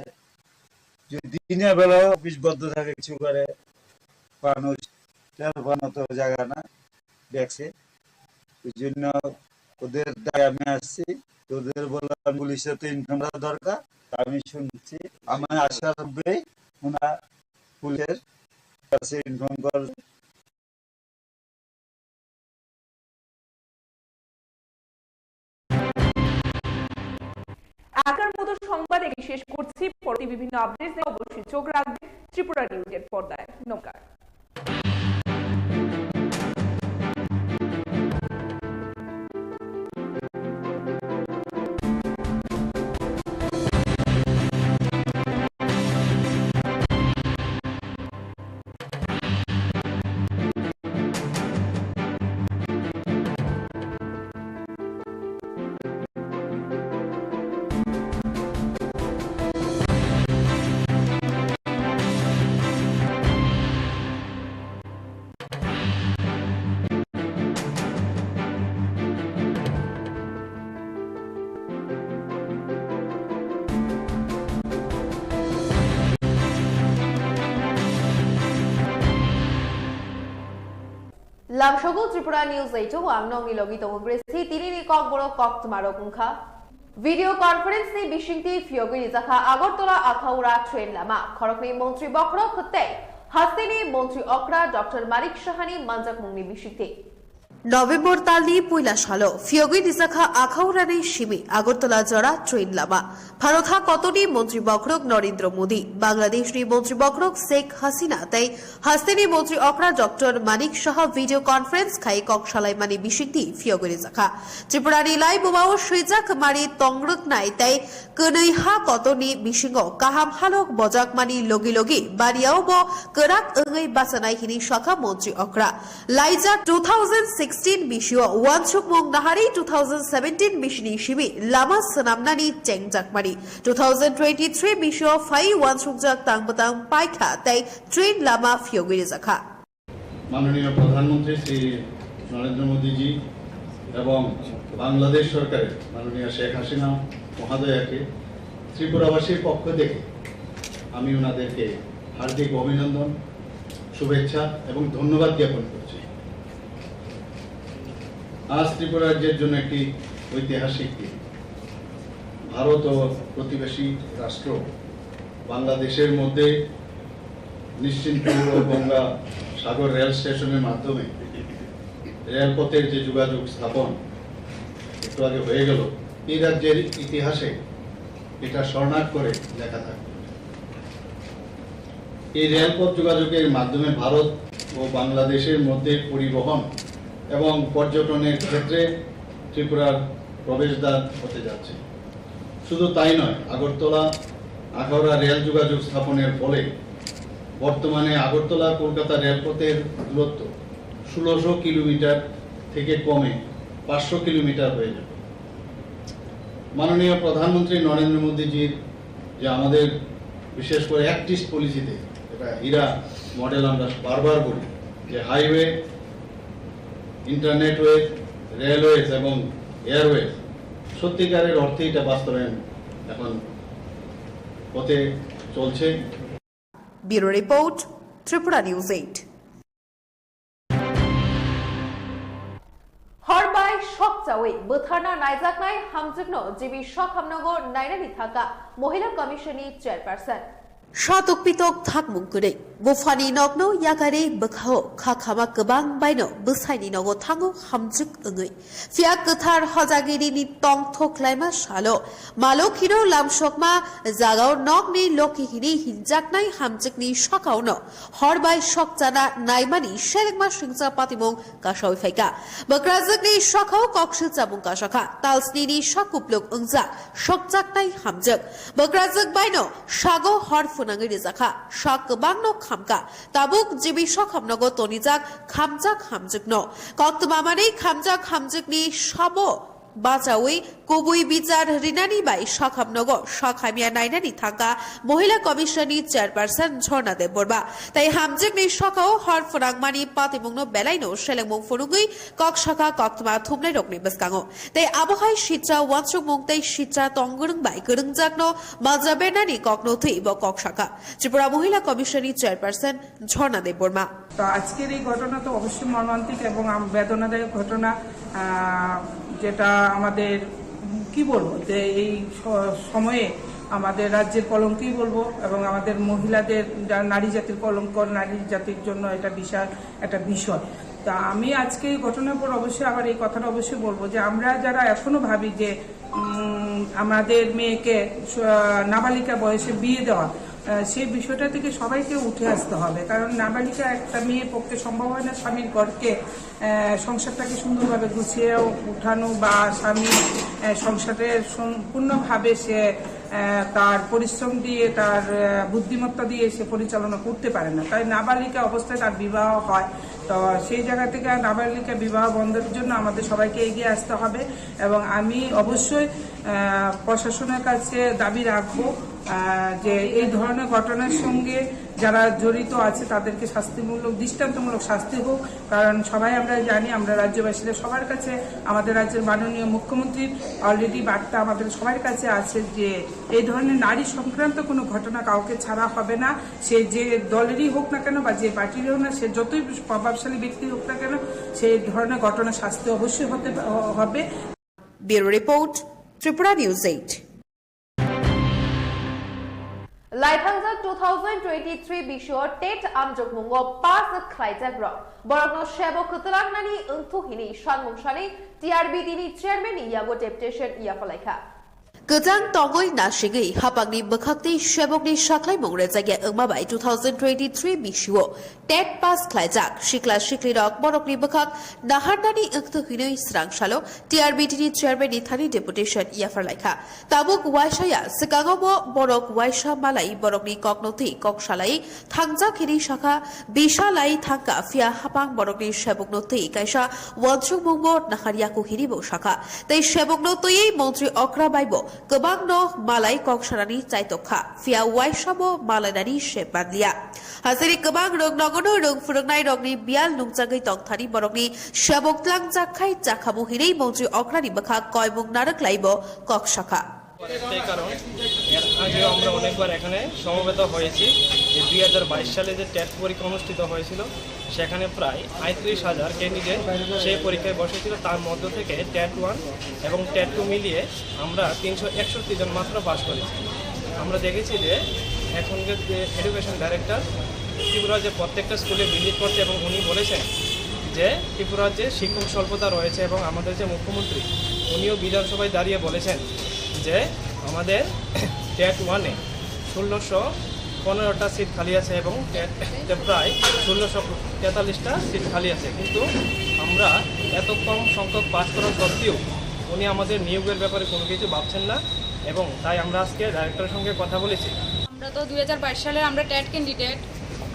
যদি দিনের বেলা অফিস বন্ধ থাকে, কিছু করে মানুষ টের পাওয়ার মতো জায়গা না, দেখছে। ওই জন্য ওদের দায় আমি আসছি। ওদের বললাম পুলিশের তো ইনফর্ম করা দরকার। আমি শুনছি, আমার আশা রাখবে ওনারা পুলিশের কাছে ইনফর্ম করবে। এখনকার মতো সংবাদ এখানে শেষ করছি। পরবর্তী বিভিন্ন আপডেটস অবশ্যই চোখ রাখবেন ত্রিপুরা নিউজের পর্দায়। নমস্কার। Ang Sogol Tripura News eight o ang nokni logi tongo Gracie, tini ni kokborok koktwma rok wngkha. Video conference ni bisingtwi phiyogwi rijakha Agartala Akhaura train lama, khoroknwi montri bokhorok tei hasteni montri okra Doctor Manik Sahani manjakmungni bisingtwi. November talni puila salo phiyogwi rijakha Akhaurani simi Agartala jora train lama. Bharot ha kotoni montri bokhorok Narendra Modi, Bangladeshni montri bokhorok Sheikh Hasina tei hasteni montri okra Doctor Manik Saha video conference khai kok salaimani bisingtwi phiyogwi rijakha. Tripurani laibumao swijak mari tongrwknai tei kwnwi ha kotoni bisingo kaham halok bojakmani logi logi baniao bo kwrak wngwi bachanai hini sakha montri okra. Laijak two thousand sixteen bisio wansukmung naharwi two thousand seventeen bisini simi lama swnamnani chengjakmani two thousand twenty-three bisio phai wansukjak tang bwtang paikha tei train lama phiyogwi rijakha. মাননীয় প্রধানমন্ত্রী শ্রী নরেন্দ্র মোদীজি এবং বাংলাদেশ সরকারের মাননীয় শেখ হাসিনা মহোদয়াকে ত্রিপুরাবাসীর পক্ষ থেকে আমি ওনাদেরকে হার্দিক অভিনন্দন, শুভেচ্ছা এবং ধন্যবাদ জ্ঞাপন করছি। আজ ত্রিপুরা রাজ্যের জন্য একটি ঐতিহাসিক দিন। ভারত ও প্রতিবেশী রাষ্ট্র বাংলাদেশের মধ্যে নিশ্চিন্তপুর ও গঙ্গা সাগর রেল স্টেশনের মাধ্যমে রেলপথের যে যোগাযোগ স্থাপন একটু আগে হয়ে গেল, এই রাজ্যের ইতিহাসে এটা স্বর্ণাক্ষরে লেখা থাকবে। এই রেলপথ যোগাযোগের মাধ্যমে ভারত ও বাংলাদেশের মধ্যে পরিবহন এবং পর্যটনের ক্ষেত্রে ত্রিপুরার প্রবেশদ্বার হতে যাচ্ছে। শুধু তাই নয়, আগরতলা আখাউড়া রেল যোগাযোগ স্থাপনের ফলে বর্তমানে আগরতলা কলকাতা রেলপথের দূরত্ব ষোলোশো কিলোমিটার থেকে কমে পাঁচশো কিলোমিটার হয়ে যাবে। মাননীয় প্রধানমন্ত্রী নরেন্দ্র মোদীজির যে আমাদের বিশেষ করে অ্যাক্ট ইস্ট পলিসিতে, এটা হীরা মডেল আমরা বারবার বলি, যে হাইওয়ে, ইন্টারনেটওয়ে, রেলওয়েজ এবং এয়ারওয়েজ সত্যিকারের অর্থে এটা বাস্তবায়ন এখন পথে চলছে। Bureau report, Tripura News eight. Hor bai sok chawi bwtharna naijaknai hamjwkno G B Sokhamnogo nainani thangkha Mohila Commission ni chairperson. Satok pitok thakmung kwrwi, buphani nokno yakarwi bwkhao kha khama kwbang baino bwsaini nogo thango hamjwk wngwi. Phiya kwthar hojagirini tongthok khlaima salo, Malokhino lamsokma jagao nokni lokhi hini hinjaknai hamjwkni sakaono hor bai sok chana naimani selengma singcha patimung kasawi phaikha. Bwkrajwkni sakao koksil chamung kasakha, talsnini sak kupluk wngjak sokjaknai hamjwk. Bwkrajwk baino sago hor phwnangwi rijakha, sak kwbangno khamkha. Tabuk G B Sokhamnogo tonijak khamjak hamjwkno. Koktwma manwi khamjak hamjwkni sabo bachawi kubui bichar rinani bai Sokhamnogo sak hamya nainani thangkha Mohila Commission ni chairperson Jhorna Debbarma. Tai hamjwkni sakao hor phwnangmani patimungno belaino selengmung phunugwi kok sakha koktwma thumnairokni bwskango. Tai abohai sitra wansukmung tei sitra tongwrwng bai kwrwngjakno malja bernani kokno thwi bo kok sakha Tripura Mohila Commission ni chairperson Jhorna Debbarma. তো আজকের এই ঘটনা তো অবশ্যই মর্মান্তিক এবং আম-, বেদনাদায়ক ঘটনা, আহ, যেটা আমাদের, উম, কি বলবো, যে এই স-, সময়ে আমাদের রাজ্যের কলঙ্কই বলবো এবং আমাদের মহিলাদের, যা-, নারী জাতির কলঙ্ক, নারী জাতির জন্য এটা বিশাল একটা বিষয়। তা আমি আজকে এই ঘটনার পর অবশ্যই আবার এই কথাটা অবশ্যই বলবো যে আমরা যারা এখনো ভাবি যে উম, আমাদের মেয়েকে স-, নাবালিকা বয়সে বিয়ে দেওয়া, আহ, সেই বিষয়টা থেকে সবাইকে উঠে আসতে হবে। কারণ নাবালিকা একটা মেয়ের পক্ষে সম্ভব হয় না স্বামীর ঘরকে, আহ, সংসারটাকে সুন্দরভাবে গুছিয়ে উঠানো বা স্বামী, আহ, সংসারের সম্পূর্ণভাবে সে, আহ, তার পরিশ্রম দিয়ে, তার, আহ, বুদ্ধিমত্তা দিয়ে সে পরিচালনা করতে পারে না। তাই নাবালিকা অবস্থায় তার বিবাহ হয়। তো সেই জায়গা থেকে নাবালিকা বিবাহ বন্ধের জন্য আমাদের সবাইকে এগিয়ে আসতে হবে। এবং আমি অবশ্যই, আহ, প্রশাসনের কাছে দাবি রাখবো আহ, যে এই ধরনের ঘটনার সঙ্গে যারা জড়িত আছে তাদেরকে শাস্তিমূলক, দৃষ্টান্তমূলক শাস্তি হোক। কারণ সবাই আমরা জানি, আমরা রাজ্যবাসীরা সবার কাছে, আমাদের রাজ্যের মাননীয় মুখ্যমন্ত্রীর অলরেডি বার্তা আমাদের সবার কাছে আছে যে এই ধরনের নারী সংক্রান্ত কোনো ঘটনা কাউকে ছাড়া হবে না। সে যে দলেরই হোক না কেন বা যে পার্টিরই হোক না, সে যতই প্রভাবশালী ব্যক্তি হোক না কেন, সেই ধরনের ঘটনা শাস্তি অবশ্যই হতে হবে। Bureau report, Tripura News eight. Laithangsa two thousand twenty-three bisio TET amjokmungo pass khlaijak rok. Borokno sebo kwtwlangnani wngthu hini sanmung sani T R B T ni chairman ni yago deputation yapalaikha. Kwchang tongwi nasigwi hapangni bwkhakni sebokni saklaimung rwjakya wngma bai two thousand twenty-three bisio TET pass khlaijak sikla siklirok borokni bwkhak naharnani wngthu hinwi swrangsalo T R B T ni chairman ni thani deputation yapharlaikha. Tabuk waisaya swkango bo borok waisa malai borokni kokno twi kok salai thangjak hini sakha, bisa lai thangka, phiya hapang borokni sebokno twi kaisa wansukmungbo naharyaku hini bo sakha. Tei sebokno twiwi montri okra baibo kwbangno malai kok sanani chaitok kha, phiya waisabo malainani se manliya. Hasiri kwbang rwng nogono rwng phwrwngnairokni biyal nungjagwi tongthani borokni sebok tlangjak khai chakhamu hinwi montri okrani bwkha koimung narwk laibo kok sakha. একটাই কারণ, এর আগেও আমরা অনেকবার এখানে সমবেত হয়েছি যে দুই হাজার বাইশ সালে যে টেট পরীক্ষা অনুষ্ঠিত হয়েছিল, সেখানে প্রায় আটত্রিশ হাজার ক্যান্ডিডেট সেই পরীক্ষায় বসেছিল। তার মধ্য থেকে টেট ওয়ান এবং টেট টু মিলিয়ে আমরা তিনশো একষট্টি জন মাত্র পাস করেছি। আমরা দেখেছি যে এখনকার যে এডুকেশন ডাইরেক্টর ত্রিপুরা যে প্রত্যেকটা স্কুলে ভিজিট করছে এবং উনি বলেছেন যে ত্রিপুরার যে শিক্ষক স্বল্পতা রয়েছে এবং আমাদের যে মুখ্যমন্ত্রী, উনিও বিধানসভায় দাঁড়িয়ে বলেছেন যে আমাদের টেট ওয়ানে ষোলোশো পনেরোটা সিট খালি আছে এবং টেট প্রায় ষোলোশো তেতাল্লিশটা সিট খালি আছে। কিন্তু আমরা এত কম সংখ্যক পাস করা সত্ত্বেও উনি আমাদের নিয়োগের ব্যাপারে কোনো কিছু ভাবছেন না এবং তাই আমরা আজকে ডাইরেক্টরের সঙ্গে কথা বলেছি। আমরা তো দুই হাজার বাইশ সালের আমরা টেট ক্যান্ডিডেট।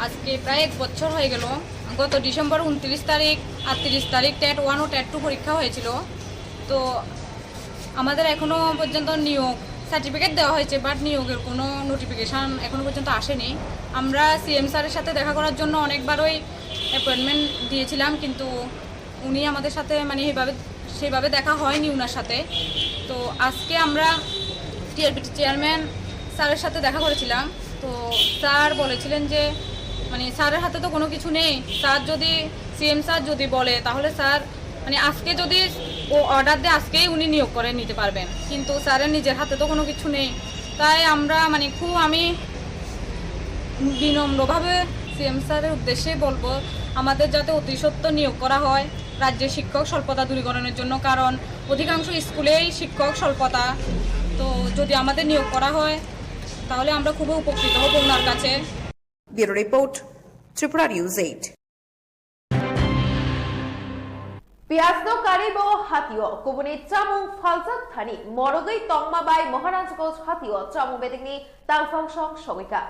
আজকে প্রায় এক বছর হয়ে গেল। গত ডিসেম্বর ঊনত্রিশ তারিখ, আটত্রিশ তারিখ টেট ওয়ান ও টেট টু পরীক্ষা হয়েছিল। তো আমাদের এখনো পর্যন্ত নিয়োগ সার্টিফিকেট দেওয়া হয়েছে, বাট নিয়োগের কোনো নোটিফিকেশন এখনো পর্যন্ত আসেনি। আমরা সিএম স্যারের সাথে দেখা করার জন্য অনেকবারই অ্যাপয়েন্টমেন্ট দিয়েছিলাম, কিন্তু উনি আমাদের সাথে মানে এইভাবে সেইভাবে দেখা হয়নি ওনার সাথে। তো আজকে আমরা টিআরবিটি চেয়ারম্যান স্যারের সাথে দেখা করেছিলাম। তো স্যার বলেছিলেন যে মানে স্যারের হাতে তো কোনো কিছু নেই, স্যার যদি, সিএম স্যার যদি বলে তাহলে স্যার মানে আজকে যদি ও অর্ডার দেয় আজকেই উনি নিয়োগ করে নিতে পারবেন, কিন্তু স্যারের নিজের হাতে তো কোনো কিছু নেই। তাই আমরা মানে খুব, আমি বিনম্রভাবে সিএম স্যারের উদ্দেশ্যে বলবো আমাদের যাতে অতি সত্বর নিয়োগ করা হয় রাজ্যে শিক্ষক স্বল্পতা দূরীকরণের জন্য, কারণ অধিকাংশ স্কুলেই শিক্ষক স্বল্পতা। তো যদি আমাদের নিয়োগ করা হয় তাহলে আমরা খুবই উপকৃত হব ওনার কাছে। Bureau report, Tripura News eight. Piyasno karibo hatio kubuni chamung phaljak thani morogwi tongma bai Maharajganj hatio chamung bedekni tangphang song sogwika.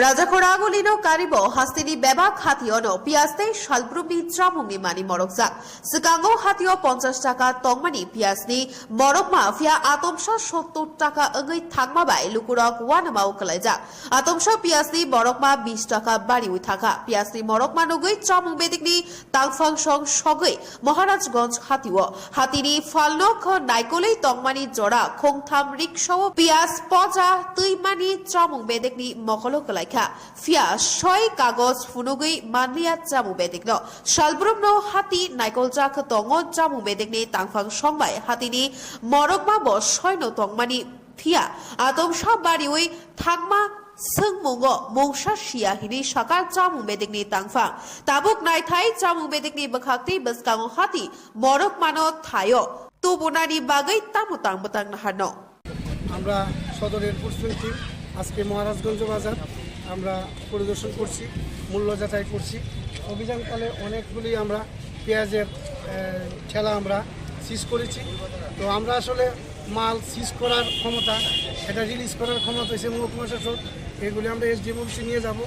Rajakhor Agulino karibo hasteni bebak hationo piyas tei salbrumni chamungni mani morokjak. Swkango hatio ponchash taka tongmani piyasni morokma phiya atomsa sottor taka wngwi thangma bai lukurok uanamao kwlaijak. Atomsa piyasni morokma bish taka bariwi thangkha. Piyasni morokma nugwi chamung bedekni tangphang song sogwi Maharajganj hatio. Hatini phalno kho naikolwi tongmani jora khongtham riksao piyas poja twimani chamung bedekni mokolo kwlaikha. Phiya soi kagoj phunugwi manliya chamung bedekno. Salbrumno hati naikoljak tongo chamung bedekni tangphang songbai hatini morokma bo soino tongmani. Phiya atomsa bariwi thangma swngmungo mungsa siya hinwi sakha chamung bedekni tangphang. Tabuk naithai chamung bedekni bwkhak tei bwskango hati morokmano thaio tubunani bagwi tamo tang bwtang naharno. আমরা সদর air force team আজকে মহারাজগঞ্জ বাজার আমরা পরিদর্শন করছি, মূল্য যাচাই করছি। অভিযানকালে অনেকগুলি আমরা পেঁয়াজের, আহ, ঠেলা আমরা সিজ করেছি। তো আমরা আসলে মাল সিজ করার ক্ষমতা, এটা রিলিজ করার ক্ষমতা হচ্ছে মহকুমা শাসক। এগুলি আমরা এসডিএম অফিসে নিয়ে যাব।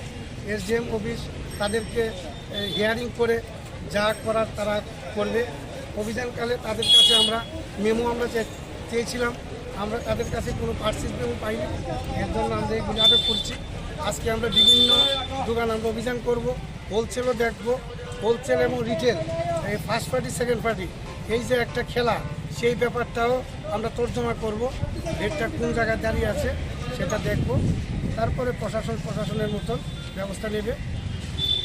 এসডিএম অফিস তাদেরকে, আহ, হিয়ারিং করে যা করার তারা করবে। অভিযানকালে তাদের কাছে আমরা মেমো আমরা চে-, চেয়েছিলাম, আমরা তাদের কাছে কোনো পার্সেন্ট পেমেন্ট পাইনি, এর জন্য আমরা এগুলি আটক করছি। আজকে আমরা বিভিন্ন দোকান আমরা অভিযান করব, হোলসেলও দেখব, হোলসেল এবং রিটেল, এই ফার্স্ট পার্টি, সেকেন্ড পার্টি, এই যে একটা খেলা, সেই ব্যাপারটাও আমরা তর্জমা করব। রেটটা কোন জায়গায় দাঁড়িয়ে আছে সেটা দেখব, তারপরে প্রশাসন প্রশাসনের মতন ব্যবস্থা নেবে।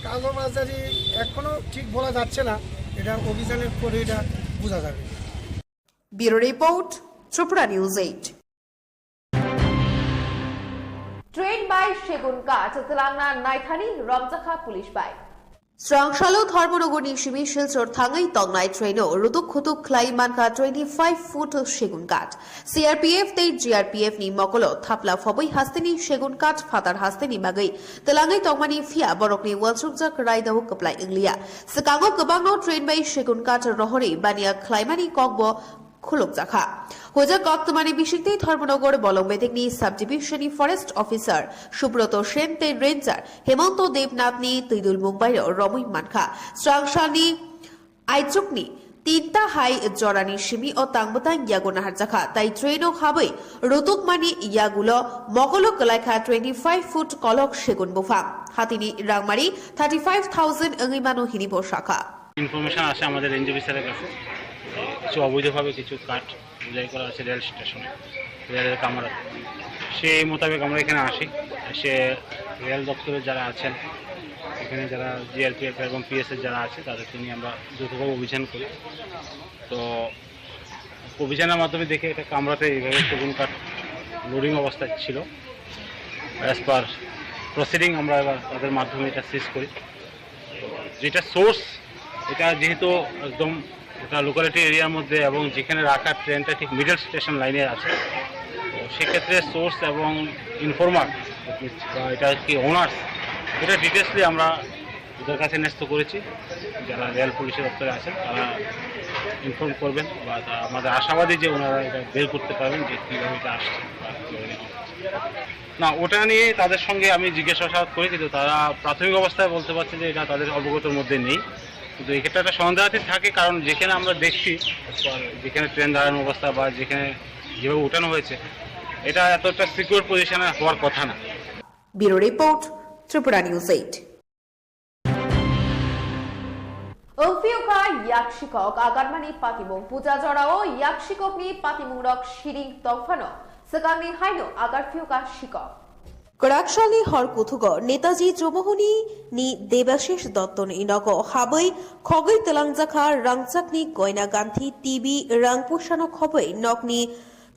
কালোবাজারি এখনও ঠিক বলা যাচ্ছে না, এটা অভিযানের পরে এটা বোঝা যাবে। Bureau Report, Tripura News eight. Train bai segun kach twlangna naithani romjakha police bai. Srangsalo Dharmonogorni simi Silchar thangwi tongnai traino rutuk khutuk khlai mankha twenty five foot segun kach. C R P F tei G R P F ni mokolo thapla phobwi hasteni segun kach phatar hasteni bagwi twlangwi tongmani phiya borokni uansukjak raidao kwplai wngliya. Swkango kwbangno train bai segun kach rohorwi baniya khlaimani kokbo khulukjakha. Hojak koktwmani bisingtwi Dharmonogor Bolongbedekni subdivision ni forest officer Subroto Sen tei ranger Hemonto Debnath ni twidul mungbaino romwi mankha. Srangsalni aichukni tinta hai jorani simi o tangbwtang yago naharjakha, tai traino habwi rutukmani yagulo mogolo kwlaikha twenty five foot kolok segun buphang. Hatini rangmari thirty five thousand wngwi mano hini bo sakha. Information আসে আমাদের রেঞ্জ অফিসারের কাছে, কিছু অবৈধভাবে কিছু কাঠ বোঝাই করা হচ্ছে রেল স্টেশনে, রেলের কামরাতে। সেই মোতাবেক আমরা এখানে আসি, এসে রেল দপ্তরের যারা আছেন, এখানে যারা জিআরপিএফ এবং পিএসএফ যারা আছে, তাদেরকে নিয়ে আমরা যৌথভাবে অভিযান করি। তো অভিযানের মাধ্যমে দেখি একটা কামরাতে এইভাবে সেগুন কাঠ লোডিং অবস্থায় ছিল। অ্যাজ পার প্রসিডিং আমরা এবার তাদের মাধ্যমে এটা সিজ করি। যেটা সোর্স, এটা যেহেতু একদম একটা লোকালিটি এরিয়ার মধ্যে এবং যেখানে রাখা ট্রেনটা ঠিক মিডল স্টেশন লাইনে আছে, তো সেক্ষেত্রে সোর্স এবং ইনফর্মার বা এটা কি ওনার্স, এটা ডিটেলসলি আমরা ওদের কাছে ন্যস্ত করেছি। যারা রেল পুলিশের দপ্তরে আছেন, তারা ইনফর্ম করবেন বা তা-, আমাদের আশাবাদী যে ওনারা এটা বের করতে পারবেন যে কীভাবে এটা আসছে বা কীভাবে নেওয়া হচ্ছে। না, ওটা নিয়ে তাদের সঙ্গে আমি জিজ্ঞাসাবাদ করি, কিন্তু তারা প্রাথমিক অবস্থায় বলতে পারছে যে এটা তাদের অবগতর মধ্যে নেই। কিন্তু এক্ষেত্রে একটা সন্দেহাতীত থাকে, কারণ যেখানে আমরা দেখছি, যেখানে ট্রেন দাঁড়ানোর অবস্থা বা যেখানে যেভাবে উঠানো হয়েছে, এটা এতটা সিকিউর পজিশনে হওয়ার কথা না। Bureau Report, Tripura News eight. Wngphiyokha yak sikok agarmani patimung. Puja jorao yak sikokni patimungrok siring tongphano swkangni haino agarphiyokha sikok. Kwraksalni hor kuthugo Netaji Chumuhuni ni Debashish Dotto ni nogo habwi khogwi twlangjakha rangchakni goina ganthi, T V, rang puisano khobwi nokni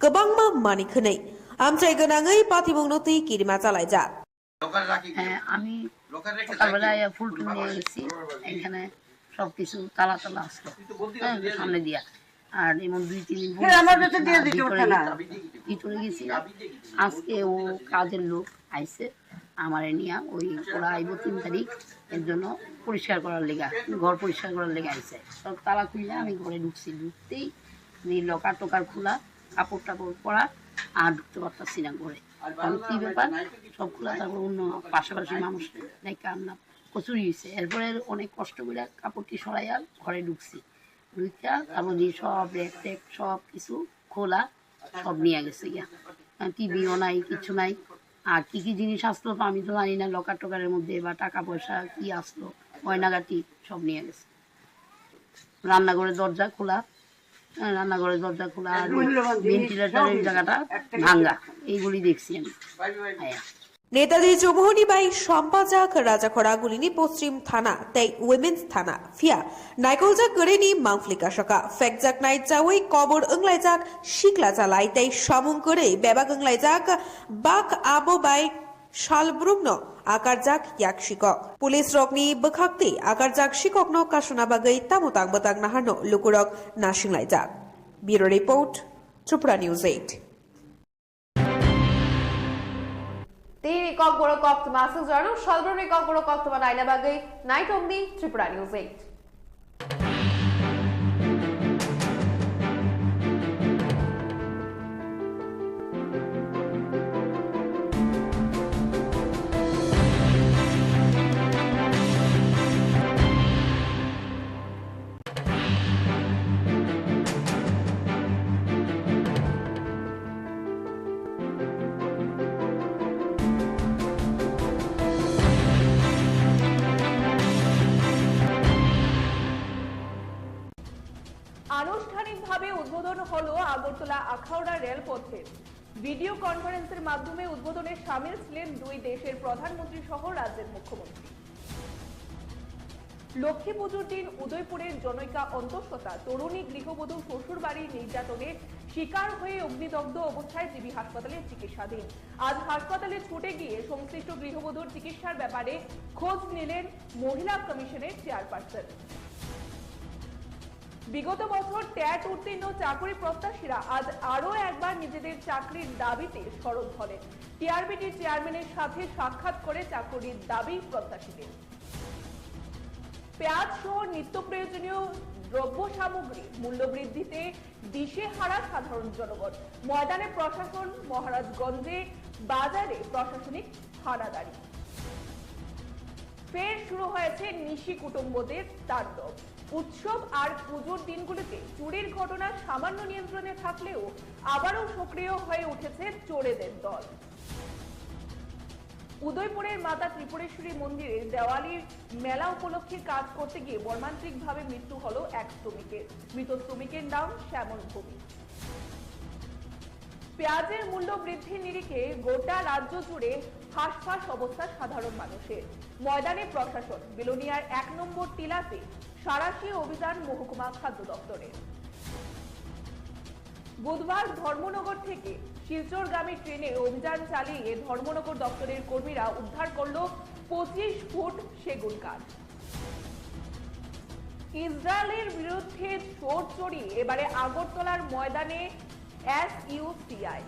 kwbangma manwi khwnwi amchai gwnangwi patimungno twi kirima chalaijak. হ্যাঁ, আমি সকালবেলায় ফুল টুল নিয়ে গেছি, এখানে সব কিছু তালা তালা আসলো, হ্যাঁ, সামনে দিয়া। আর এমন দুই তিন দিন ভিতরে গেছি। আজকে ও কাজের লোক আইছে, আমারে নিয়ে ওই ওরা আইবো তিন তারিখ, এর জন্য পরিষ্কার করার লেগে, ঘর পরিষ্কার করার লেগে আইছে। সব তালা খুললে আমি ঘরে ঢুকছি, ঢুকতেই এই লকার টকার খোলা, কাপড় টাপড় পরা, আর ঢুকতে পারতাছি না ঘরে। কারণ কি ব্যাপার, সব খোলা, তারপর অন্য পাশাপাশি মানুষ দেখে আমরা কচুরি হয়েছে। এরপরে অনেক কষ্ট করে কাপড়টি সরাইয়া ঘরে ঢুকছি, ঢুকিয়া তারপর দিয়ে সব র্যাক ট্যাক সব কিছু খোলা, সব নিয়ে গেছে গিয়া। টিভিও নাই, কিছু নাই। আর কি কি জিনিস আসলো তো আমি তো জানি না, লকার টকারের মধ্যে বা টাকা পয়সা কি আসলো, গয়নাগাটি সব নিয়ে গেছে। রান্নাঘরের দরজা খোলা, হ্যাঁ, রান্নাঘরের দরজা খোলা আর ভেন্টিলেটরের জায়গাটা ভাঙ্গা, এইগুলি দেখছি আমি। হ্যাঁ। Netaji Chumuhuni bai sampajak Rajakhora Gulini Poschim Thana tei Women's Thana, phiya naikoljak kwrwini mangpli kasaka, phekjaknai chawi kobor wnglaijak sikla chalai tei samung kwrwi bebak wnglaijak bak abo bai salbrumno akarjak yak sikok. Police rokni bwkhaktwi akarjak sikokno kasuna bagwi tamo tang bwtang naharno lukurok nasinglaijak. Bureau Report, Tripura News eight. Tini kokborok koktwma aswk jorano salbrumni kokborok koktwma naina bagwi naitongdi Tripura News eight. উদ্বোধন হলো আগরতলা আখাউড়া রেলপথের। ভিডিও কনফারেন্সের মাধ্যমে উদ্বোধনে সামিল ছিলেন দুই দেশের প্রধানমন্ত্রী সহ রাজ্যের মুখ্যমন্ত্রী। লক্ষ্মী পুজোর দিন উদয়পুরের জনৈকা অন্তঃসত্ত্বা তরুণী গৃহবধূ শ্বশুরবাড়ির নির্যাতনের শিকার হয়ে অগ্নিদগ্ধ অবস্থায় জিবি হাসপাতালে চিকিৎসাধীন। আজ হাসপাতালে ছুটে গিয়ে সংশ্লিষ্ট গৃহবধূর চিকিৎসার ব্যাপারে খোঁজ নিলেন মহিলা কমিশনের চেয়ারপারসন। বিগত বছর ট্যাট উত্তীর্ণ চাকরি প্রত্যাশীরা আজ আরও একবার নিজেদের চাকরির দাবিতে সরব হলেন। টিআরবিটি চেয়ারম্যানের সাথে সাক্ষাৎ করে চাকরির দাবি প্রত্যাশীদের। পেঁয়াজ সহ নিত্য প্রয়োজনীয় দ্রব্য সামগ্রী মূল্যবৃদ্ধিতে দিশেহারা সাধারণ জনগণ। ময়দানে প্রশাসন, মহারাজগঞ্জে বাজারে প্রশাসনিক হানাদারি। ফের শুরু হয়েছে নিশি কুটুম্বদের তাণ্ডব। উৎসব আর পুজোর দিনগুলিতে চুরির ঘটনা সামান্য নিয়ন্ত্রণে থাকলেও আবারও সক্রিয় হয়ে উঠেছে চোরেদের দল। উদয়পুরের মাতা ত্রিপুরেশ্বরী মন্দিরে দেওয়ালির মেলা উপলক্ষে কাজ করতে গিয়ে মর্মান্তিকভাবে মৃত্যু হলো এক শ্রমিকের। মৃত শ্রমিকের নাম শ্যামল ভৌমিক। পেঁয়াজের মূল্য বৃদ্ধির নিরিখে গোটা রাজ্য জুড়ে হাঁসফাঁস অবস্থা সাধারণ মানুষের। ময়দানে প্রশাসন, বিলোনিয়ার এক নম্বর টিলাতে সাঁড়াশি অভিযান মহকুমা খাদ্য দপ্তরের। বুধবার ধর্মনগর থেকে শিলচরগামী ট্রেনে অভিযান চালিয়ে ধর্মনগর দপ্তরের কর্মীরা উদ্ধার করল পঁচিশ ফুট সেগুন কাঠ। ইসরায়েলের বিরুদ্ধে চোট চড়িয়ে এবারে আগরতলার ময়দানে এসইউসিআই।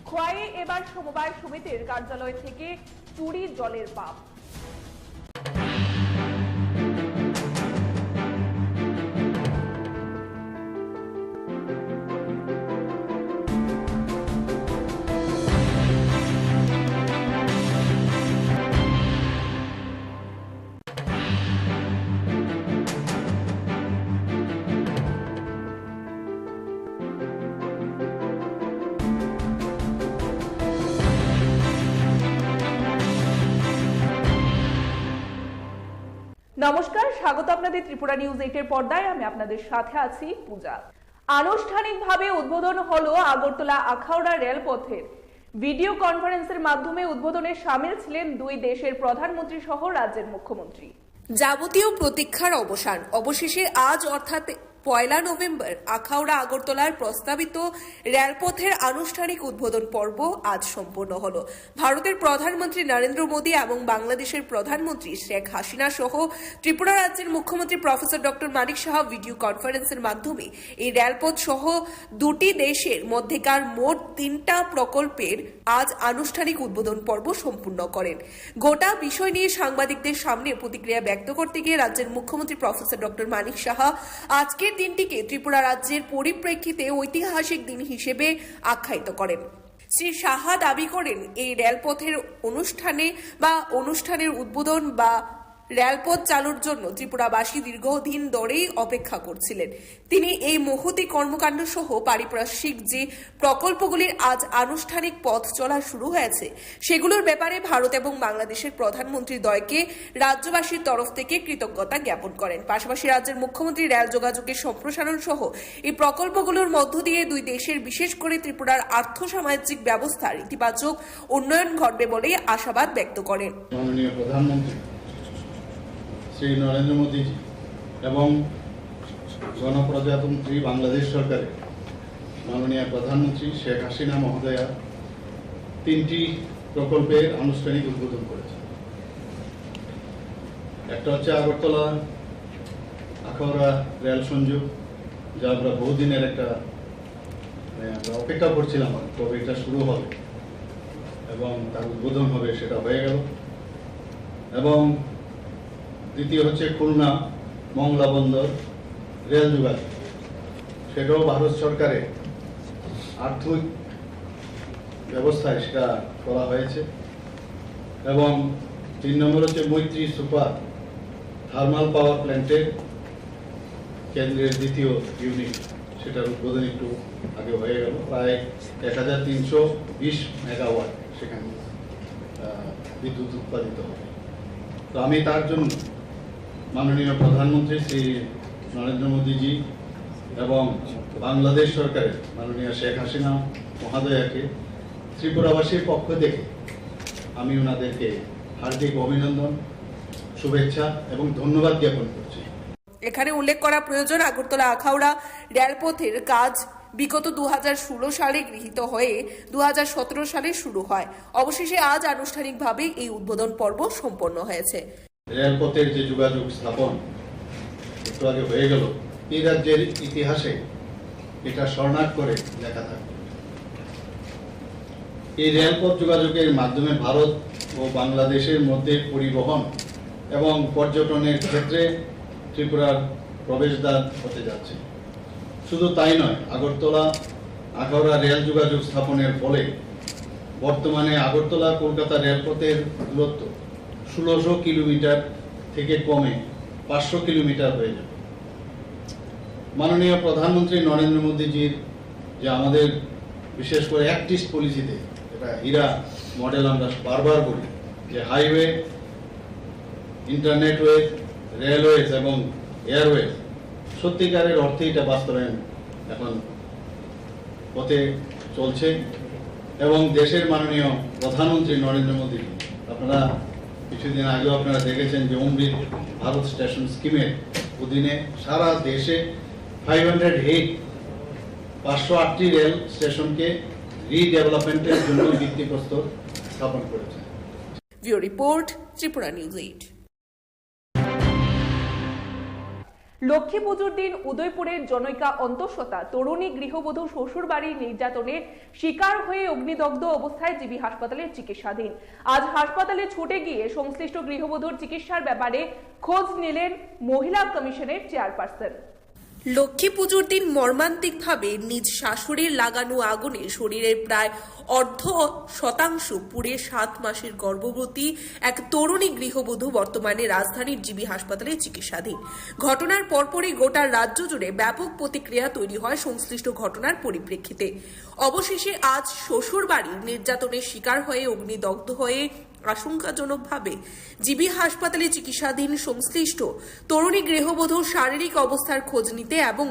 খোয়াইয়ে এবার সমবায় সমিতির কার্যালয় থেকে চুরি জলের পাম্প। নমস্কার, স্বাগত আপনাদের ত্রিপুরা নিউজ এইটের পর্দায়। আমি আপনাদের সাথে আছি পূজা। আনুষ্ঠানিকভাবে উদ্বোধন হলো আগরতলা আখাউড়া রেলপথের। ভিডিও কনফারেন্সের মাধ্যমে উদ্বোধনে সামিল ছিলেন দুই দেশের প্রধানমন্ত্রী সহ রাজ্যের মুখ্যমন্ত্রী। যাবতীয় প্রতীক্ষার অবসান। অবশেষে আজ অর্থাৎ পয়লা নভেম্বর আখাউড়া আগরতলার প্রস্তাবিত রেলপথের আনুষ্ঠানিক উদ্বোধন পর্ব আজ সম্পন্ন হলো। ভারতের প্রধানমন্ত্রী নরেন্দ্র মোদী এবং বাংলাদেশের প্রধানমন্ত্রী শেখ হাসিনা সহ ত্রিপুরা রাজ্যের মুখ্যমন্ত্রী প্রফেসর ডক্টর মানিক সাহা ভিডিও কনফারেন্সের মাধ্যমে এই রেলপথ সহ দুটি দেশের মধ্যেকার মোট তিনটা প্রকল্পের আজ আনুষ্ঠানিক উদ্বোধন পর্ব সম্পূর্ণ করেন। গোটা বিষয় নিয়ে সাংবাদিকদের সামনে প্রতিক্রিয়া ব্যক্ত করতে গিয়ে রাজ্যের মুখ্যমন্ত্রী প্রফেসর ডক্টর মানিক সাহা আজকের দিনটিকে ত্রিপুরা রাজ্যের পরিপ্রেক্ষিতে ঐতিহাসিক দিন হিসেবে আখ্যায়িত করেন। শ্রী সাহা দাবি করেন, এই রেলপথের অনুষ্ঠানে বা অনুষ্ঠানের উদ্বোধন বা রেলপথ চালুর জন্য ত্রিপুরাবাসী দীর্ঘদিন ধরেই অপেক্ষা করছিলেন। তিনি এই মহতী কর্মকাণ্ড সহ পারিপার্শ্বিক যে প্রকল্পগুলির আজ আনুষ্ঠানিক পথ চলা শুরু হয়েছে, সেগুলোর ব্যাপারে ভারত এবং বাংলাদেশের প্রধানমন্ত্রী দ্বয়কে রাজ্যবাসীর তরফ থেকে কৃতজ্ঞতা জ্ঞাপন করেন। পাশাপাশি রাজ্যের মুখ্যমন্ত্রী রেল যোগাযোগের সম্প্রসারণ সহ এই প্রকল্পগুলোর মধ্য দিয়ে দুই দেশের, বিশেষ করে ত্রিপুরার আর্থসামাজিক ব্যবস্থার ইতিবাচক উন্নয়ন ঘটবে বলেই আশাবাদ ব্যক্ত করেন। মাননীয় প্রধানমন্ত্রী শ্রী নরেন্দ্র মোদীজি এবং গণপ্রজাতন্ত্রী বাংলাদেশ সরকারের মাননীয় প্রধানমন্ত্রী শেখ হাসিনা মহোদয়া তিনটি প্রকল্পের আনুষ্ঠানিক উদ্বোধন করেছেন। একটা হচ্ছে আগরতলা আখাউড়া রেল সংযোগ, যা আমরা বহুদিনের একটা, মানে, আমরা অপেক্ষা করছিলাম আর কবে এটা শুরু হবে এবং তার উদ্বোধন হবে, সেটা হয়ে গেল। এবং দ্বিতীয় হচ্ছে খুলনা মংলা বন্দর রেল যোগাযোগ, সেটাও ভারত সরকারের আর্থিক ব্যবস্থায় সেটা করা হয়েছে। এবং তিন নম্বর হচ্ছে মৈত্রী সুপার থার্মাল পাওয়ার প্ল্যান্টের কেন্দ্রের দ্বিতীয় ইউনিট, সেটার উদ্বোধন একটু আগে হয়ে গেল। প্রায় এক হাজার তিনশো বিশ মেগাওয়াট সেখানে, আহ, বিদ্যুৎ উৎপাদিত হবে। তো আমি তার জন্য মাননীয় প্রধানমন্ত্রী শ্রী নরেন্দ্র মোদীজি এবং বাংলাদেশ সরকারের মাননীয় শেখ হাসিনা মহোদয়াকে ত্রিপুরাবাসীর পক্ষ থেকে আমি ওনাদেরকে হার্দিক অভিনন্দন, শুভেচ্ছা এবং ধন্যবাদ জ্ঞাপন করছি। এখানে উল্লেখ করা প্রয়োজন, আগরতলা আখাউড়া রেলপথের কাজ বিগত দু হাজার ষোলো সালে গৃহীত হয়ে দু হাজার সতেরো সালে শুরু হয়। অবশেষে আজ আনুষ্ঠানিকভাবে এই উদ্বোধন পর্ব সম্পন্ন হয়েছে। রেলপথের যে যোগাযোগ স্থাপন একটু আগে হয়ে গেল, এই রাজ্যের ইতিহাসে এটা স্বর্ণাক্ষরে লেখা থাকবে। এই রেলপথ যোগাযোগের মাধ্যমে ভারত ও বাংলাদেশের মধ্যে পরিবহন এবং পর্যটনের ক্ষেত্রে ত্রিপুরার প্রবেশদ্বার হতে যাচ্ছে। শুধু তাই নয়, আগরতলা আখাউড়া রেল যোগাযোগ স্থাপনের ফলে বর্তমানে আগরতলা কলকাতা রেলপথের দূরত্ব ষোলোশো কিলোমিটার থেকে কমে পাঁচশো কিলোমিটার হয়ে যাবে। মাননীয় প্রধানমন্ত্রী নরেন্দ্র মোদীজির যে আমাদের বিশেষ করে অ্যাক্ট ইস্ট পলিসিতে, এটা হীরা মডেল আমরা বারবার বলি, যে হাইওয়ে, ইন্টারনেটওয়ে, রেলওয়েজ এবং এয়ারওয়েজ, সত্যিকারের অর্থে এটা বাস্তবায়ন এখন পথে চলছে। এবং দেশের মাননীয় প্রধানমন্ত্রী নরেন্দ্র মোদী, আপনারা কিছুদিন আগেও আপনারা দেখেছেন যে অমৃত ভারত স্টেশন স্কিমের অধীনে সারা দেশে ফাইভ হান্ড্রেড এইট, পাঁচশো আটটি রেল স্টেশনকে রিডেভেলপমেন্টের জন্য ভিত্তিপ্রস্তর স্থাপন করেছে। Bureau report, Tripura News eight. Lakshmi পুজোর দিন উদয়পুরের জনৈকা অন্তঃসত্ত্বা তরুণী গৃহবধূ শ্বশুরবাড়ির নির্যাতনের শিকার হয়ে অগ্নিদগ্ধ অবস্থায় জিবি হাসপাতালে চিকিৎসাধীন। আজ হাসপাতালে ছুটে গিয়ে সংশ্লিষ্ট গৃহবধূর চিকিৎসার ব্যাপারে খোঁজ নিলেন মহিলা কমিশনের চেয়ারপারসন। লক্ষ্মী পুজোর দিন মর্মান্তিকভাবে নিজ শাশুড়ির লাগানো আগুনে শরীরের প্রায় অর্ধ শতাংশ পুড়ে সাত মাসের গর্ভবতী এক তরুণী গৃহবধূ বর্তমানে রাজধানীর জিবি হাসপাতালে চিকিৎসাধীন। ঘটনার পরপরই গোটা রাজ্য জুড়ে ব্যাপক প্রতিক্রিয়া তৈরি হয় সংশ্লিষ্ট ঘটনার পরিপ্রেক্ষিতে। অবশেষে আজ শ্বশুর বাড়ির নির্যাতনের শিকার হয়ে অগ্নিদগ্ধ হয়ে আশঙ্কাজনকভাবে জিবি হাসপাতালে চিকিৎসাধীন সংশ্লিষ্ট তরুণী গৃহবধূর শারীরিক অবস্থার খোঁজ নিতে এবং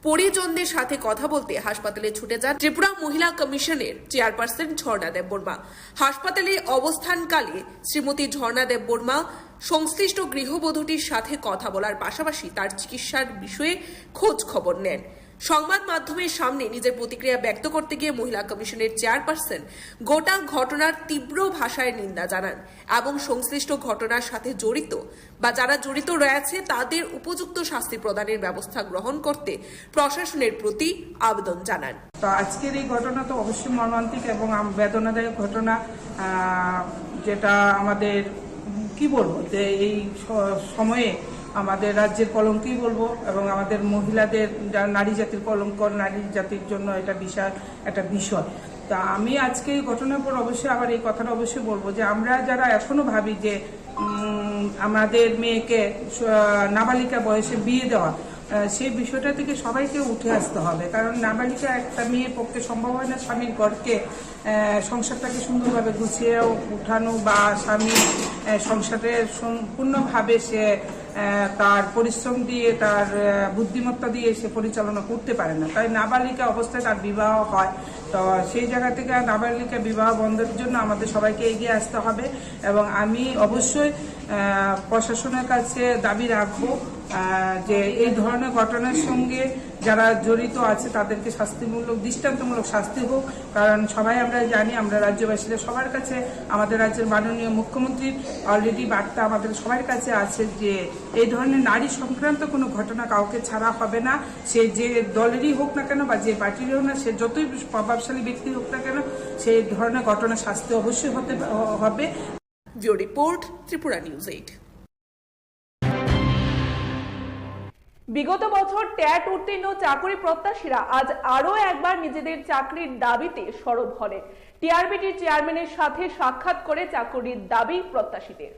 পরিজনদের সাথে কথা বলতে হাসপাতালে ছুটে যান ত্রিপুরা মহিলা কমিশনের চেয়ারপারসন ঝর্ণা দেববর্মা। হাসপাতালে অবস্থানকালে শ্রীমতী ঝর্ণা দেববর্মা সংশ্লিষ্ট গৃহবধূটির সাথে কথা বলার পাশাপাশি তার চিকিৎসার বিষয়ে খোঁজ খবর নেন। সংবাদ মাধ্যমের সামনে নিজের প্রতিক্রিয়া ব্যক্ত করতে গিয়ে মহিলা কমিশনের চেয়ারপারসন গোটা ঘটনার তীব্র ভাষায় নিন্দা জানান এবং সংশ্লিষ্ট ঘটনার সাথে জড়িত বা যারা জড়িত রয়েছে তাদের উপযুক্ত শাস্তি প্রদানের ব্যবস্থা গ্রহণ করতে প্রশাসনের প্রতি আবেদন জানান। তো আজকের এই ঘটনা তো অবশ্যই মর্মান্তিক এবং আম-, বেদনাদায়ক ঘটনা, আহ, যেটা আমাদের কি বলবো, যে এই স-, সময়ে আমাদের রাজ্যের কলঙ্কই বলবো এবং আমাদের মহিলাদের যা-, নারী জাতির কলঙ্ক, নারী জাতির জন্য এটা বিশাল একটা বিষয়। তা আমি আজকে এই ঘটনার পর অবশ্যই আবার এই কথাটা অবশ্যই বলবো যে আমরা যারা এখনো ভাবি যে, উম, আমাদের মেয়েকে স-, নাবালিকা বয়সে বিয়ে দেওয়া, আহ, সেই বিষয়টা থেকে সবাইকে উঠে আসতে হবে, কারণ নাবালিকা একটা মেয়ের পক্ষে সম্ভব হয় না স্বামীর ঘরকে, আহ, সংসারটাকে সুন্দরভাবে গুছিয়ে উঠানো বা স্বামী, আহ, সংসারে সম্পূর্ণভাবে সে, আহ, তার পরিশ্রম দিয়ে, তার, আহ, বুদ্ধিমত্তা দিয়ে সে পরিচালনা করতে পারে না। তাই নাবালিকা অবস্থায় তার বিবাহ হয়। তো সেই জায়গা থেকে নাবালিকা বিবাহ বন্ধের জন্য আমাদের সবাইকে এগিয়ে আসতে হবে এবং আমি অবশ্যই, আহ, প্রশাসনের কাছে দাবি রাখবো, আহ, যে এই ধরনের ঘটনার সঙ্গে যারা জড়িত আছে তাদেরকে শাস্তিমূলক, দৃষ্টান্তমূলক শাস্তি হোক। কারণ সবাই আমরা জানি, আমরা রাজ্যবাসীরা সবার কাছে, আমাদের রাজ্যের মাননীয় মুখ্যমন্ত্রীর already বার্তা আমাদের সবার কাছে আছে যে এই ধরনের নারী সংক্রান্ত কোনো ঘটনা কাউকে ছাড়া হবে না। সে যে দলেরই হোক না কেন বা যে পার্টিরই হোক না, সে যতই প্রভাবশালী ব্যক্তি হোক না কেন, সেই ধরনের ঘটনা শাস্তি অবশ্যই হতে হবে। Bureau report, Tripura News eight. বিগত বছর ট্যাট উত্তীর্ণ চাকুরি প্রত্যাশীরা আজ আরও একবার নিজেদের চাকরির দাবিতে সরব হলেন। টিআরবিটির চেয়ারম্যানের সাথে সাক্ষাৎ করে চাকুরির দাবি প্রত্যাশীদের।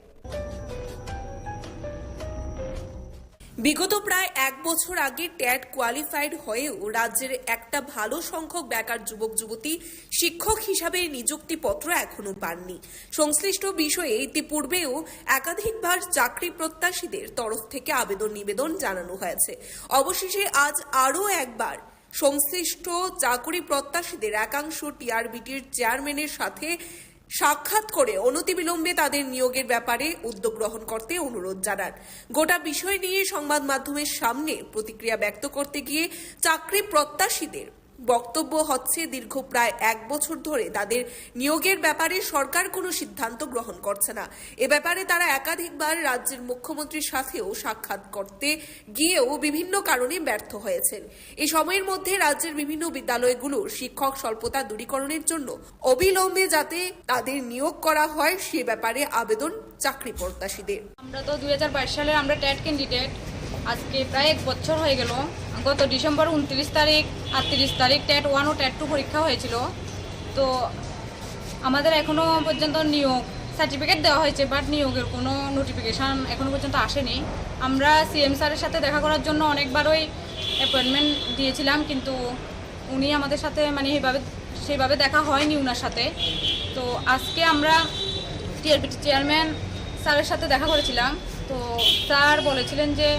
বিগত প্রায় এক বছর আগে ট্যাট কোয়ালিফাইড হয়েও রাজ্যের একটা ভালো সংখ্যক বেকার যুবক যুবতী শিক্ষক হিসাবে নিযুক্তিপত্র এখনো পাননি। সংশ্লিষ্ট বিষয়ে ইতিপূর্বেও একাধিকবার চাকরি প্রত্যাশীদের তরফ থেকে আবেদন নিবেদন জানানো হয়েছে। অবশেষে আজ আরও একবার সংশ্লিষ্ট চাকুরি প্রত্যাশীদের একাংশ টিআরবিটির চেয়ারম্যানের সাথে সাক্ষাৎ করে অনতিবিলম্বে তাদের নিয়োগের ব্যাপারে উদ্যোগ গ্রহণ করতে অনুরোধ জানান। গোটা বিষয় নিয়ে সংবাদ মাধ্যমের সামনে প্রতিক্রিয়া ব্যক্ত করতে গিয়ে চাকরি প্রত্যাশীদের বক্তব্য হচ্ছে, দীর্ঘ প্রায় এক বছর ধরে তাদের নিয়োগের ব্যাপারে সরকার কোনো সিদ্ধান্ত গ্রহণ করছে না। এ ব্যাপারে তারা একাধিকবার রাজ্যের মুখ্যমন্ত্রীর সাথেও সাক্ষাৎ করতে গিয়েও বিভিন্ন কারণে ব্যর্থ হয়েছেন। এই সময়ের মধ্যে রাজ্যের বিভিন্ন বিদ্যালয়গুলোর শিক্ষক স্বল্পতা দূরীকরণের জন্য অবিলম্বে যাতে তাদের নিয়োগ করা হয়, সে ব্যাপারে আবেদন চাকরি প্রত্যাশীদের। আমরা তো দুই হাজার বাইশ সালের আমরা ট্যাট ক্যান্ডিডেট। আজকে প্রায় এক বছর হয়ে গেল। গত ডিসেম্বর ঊনত্রিশ তারিখ, আটত্রিশ তারিখ ট্যাট ওয়ান ও ট্যাট টু পরীক্ষা হয়েছিল। তো আমাদের এখনো পর্যন্ত নিয়োগ সার্টিফিকেট দেওয়া হয়েছে, বাট নিয়োগের কোনো নোটিফিকেশন এখনো পর্যন্ত আসেনি। আমরা সিএম স্যারের সাথে দেখা করার জন্য অনেকবারই অ্যাপয়েন্টমেন্ট দিয়েছিলাম, কিন্তু উনি আমাদের সাথে মানে এইভাবে, সেইভাবে দেখা হয়নি ওনার সাথে। তো আজকে আমরা টিআরবিটি চেয়ারম্যান স্যারের সাথে দেখা করেছিলাম। তো স্যার বলেছিলেন যে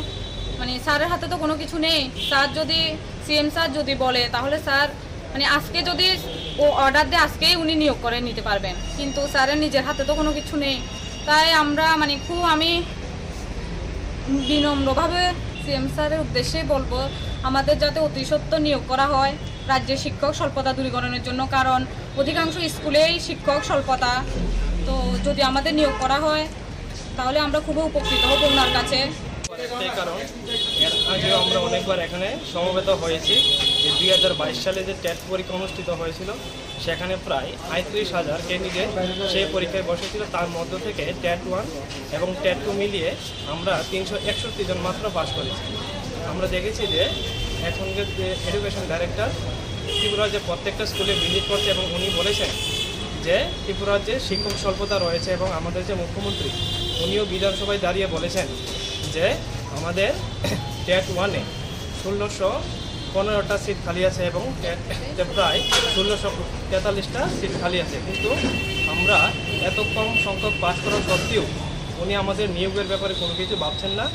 মানে স্যারের হাতে তো কোনো কিছু নেই। স্যার যদি, সিএম স্যার যদি বলে, তাহলে স্যার মানে আজকে যদি ও অর্ডার দেয়, আজকেই উনি নিয়োগ করে নিতে পারবেন, কিন্তু স্যারের নিজের হাতে তো কোনো কিছু নেই। তাই আমরা মানে খুব, আমি বিনম্রভাবে সিএম স্যারের উদ্দেশ্যে বলবো, আমাদের যাতে অতি সত্বর নিয়োগ করা হয়। রাজ্যে শিক্ষক স্বল্পতা দূরীকরণের জন্য, কারণ অধিকাংশ স্কুলেই শিক্ষক স্বল্পতা। তো যদি আমাদের নিয়োগ করা হয়, তাহলে আমরা খুবই উপকৃত হব ওনার কাছে। একটাই কারণ, এর আগেও আমরা অনেকবার এখানে সমবেত হয়েছি যে দুই হাজার বাইশ সালে যে ট্যাট পরীক্ষা অনুষ্ঠিত হয়েছিল, সেখানে প্রায় আটত্রিশ হাজার ক্যান্ডিডেট সেই পরীক্ষায় বসেছিল। তার মধ্য থেকে ট্যাট ওয়ান এবং ট্যাট টু মিলিয়ে আমরা তিনশো একষট্টি জন মাত্র পাস করেছি। আমরা দেখেছি যে এখনকার যে এডুকেশন ডাইরেক্টর ত্রিপুরার যে প্রত্যেকটা স্কুলে ভিজিট করছে এবং উনি বলেছেন যে ত্রিপুরার যে শিক্ষক স্বল্পতা রয়েছে এবং আমাদের যে মুখ্যমন্ত্রী, উনিও বিধানসভায় দাঁড়িয়ে বলেছেন যে আমাদের ট্যাট ওয়ানে ষোলোশো পনেরোটা সিট খালি আছে এবং ট্যাটে প্রায় ষোলোশো তেতাল্লিশটা সিট খালি আছে, কিন্তু আমরা এত কম সংখ্যক পাস করা সত্ত্বেও উনি আমাদের নিয়োগের ব্যাপারে কোনো কিছু ভাবছেন না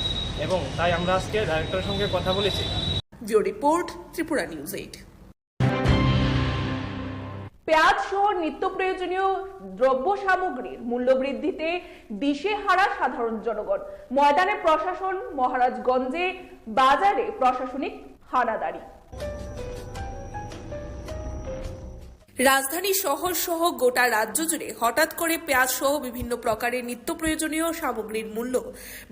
এবং তাই আমরা আজকে ডাইরেক্টরের সঙ্গে কথা বলেছি। Bureau report, Tripura news eight. পেঁয়াজ সহ নিত্য প্রয়োজনীয় দ্রব্য সামগ্রীর মূল্য বৃদ্ধিতে দিশেহারা সাধারণ জনগণ। ময়দানে প্রশাসন, মহারাজগঞ্জে বাজারে প্রশাসনিক হানাদারি। রাজধানী শহর সহ গোটা রাজ্য জুড়ে হঠাৎ করে পেঁয়াজ সহ বিভিন্ন প্রকারের নিত্য প্রয়োজনীয় সামগ্রীর মূল্য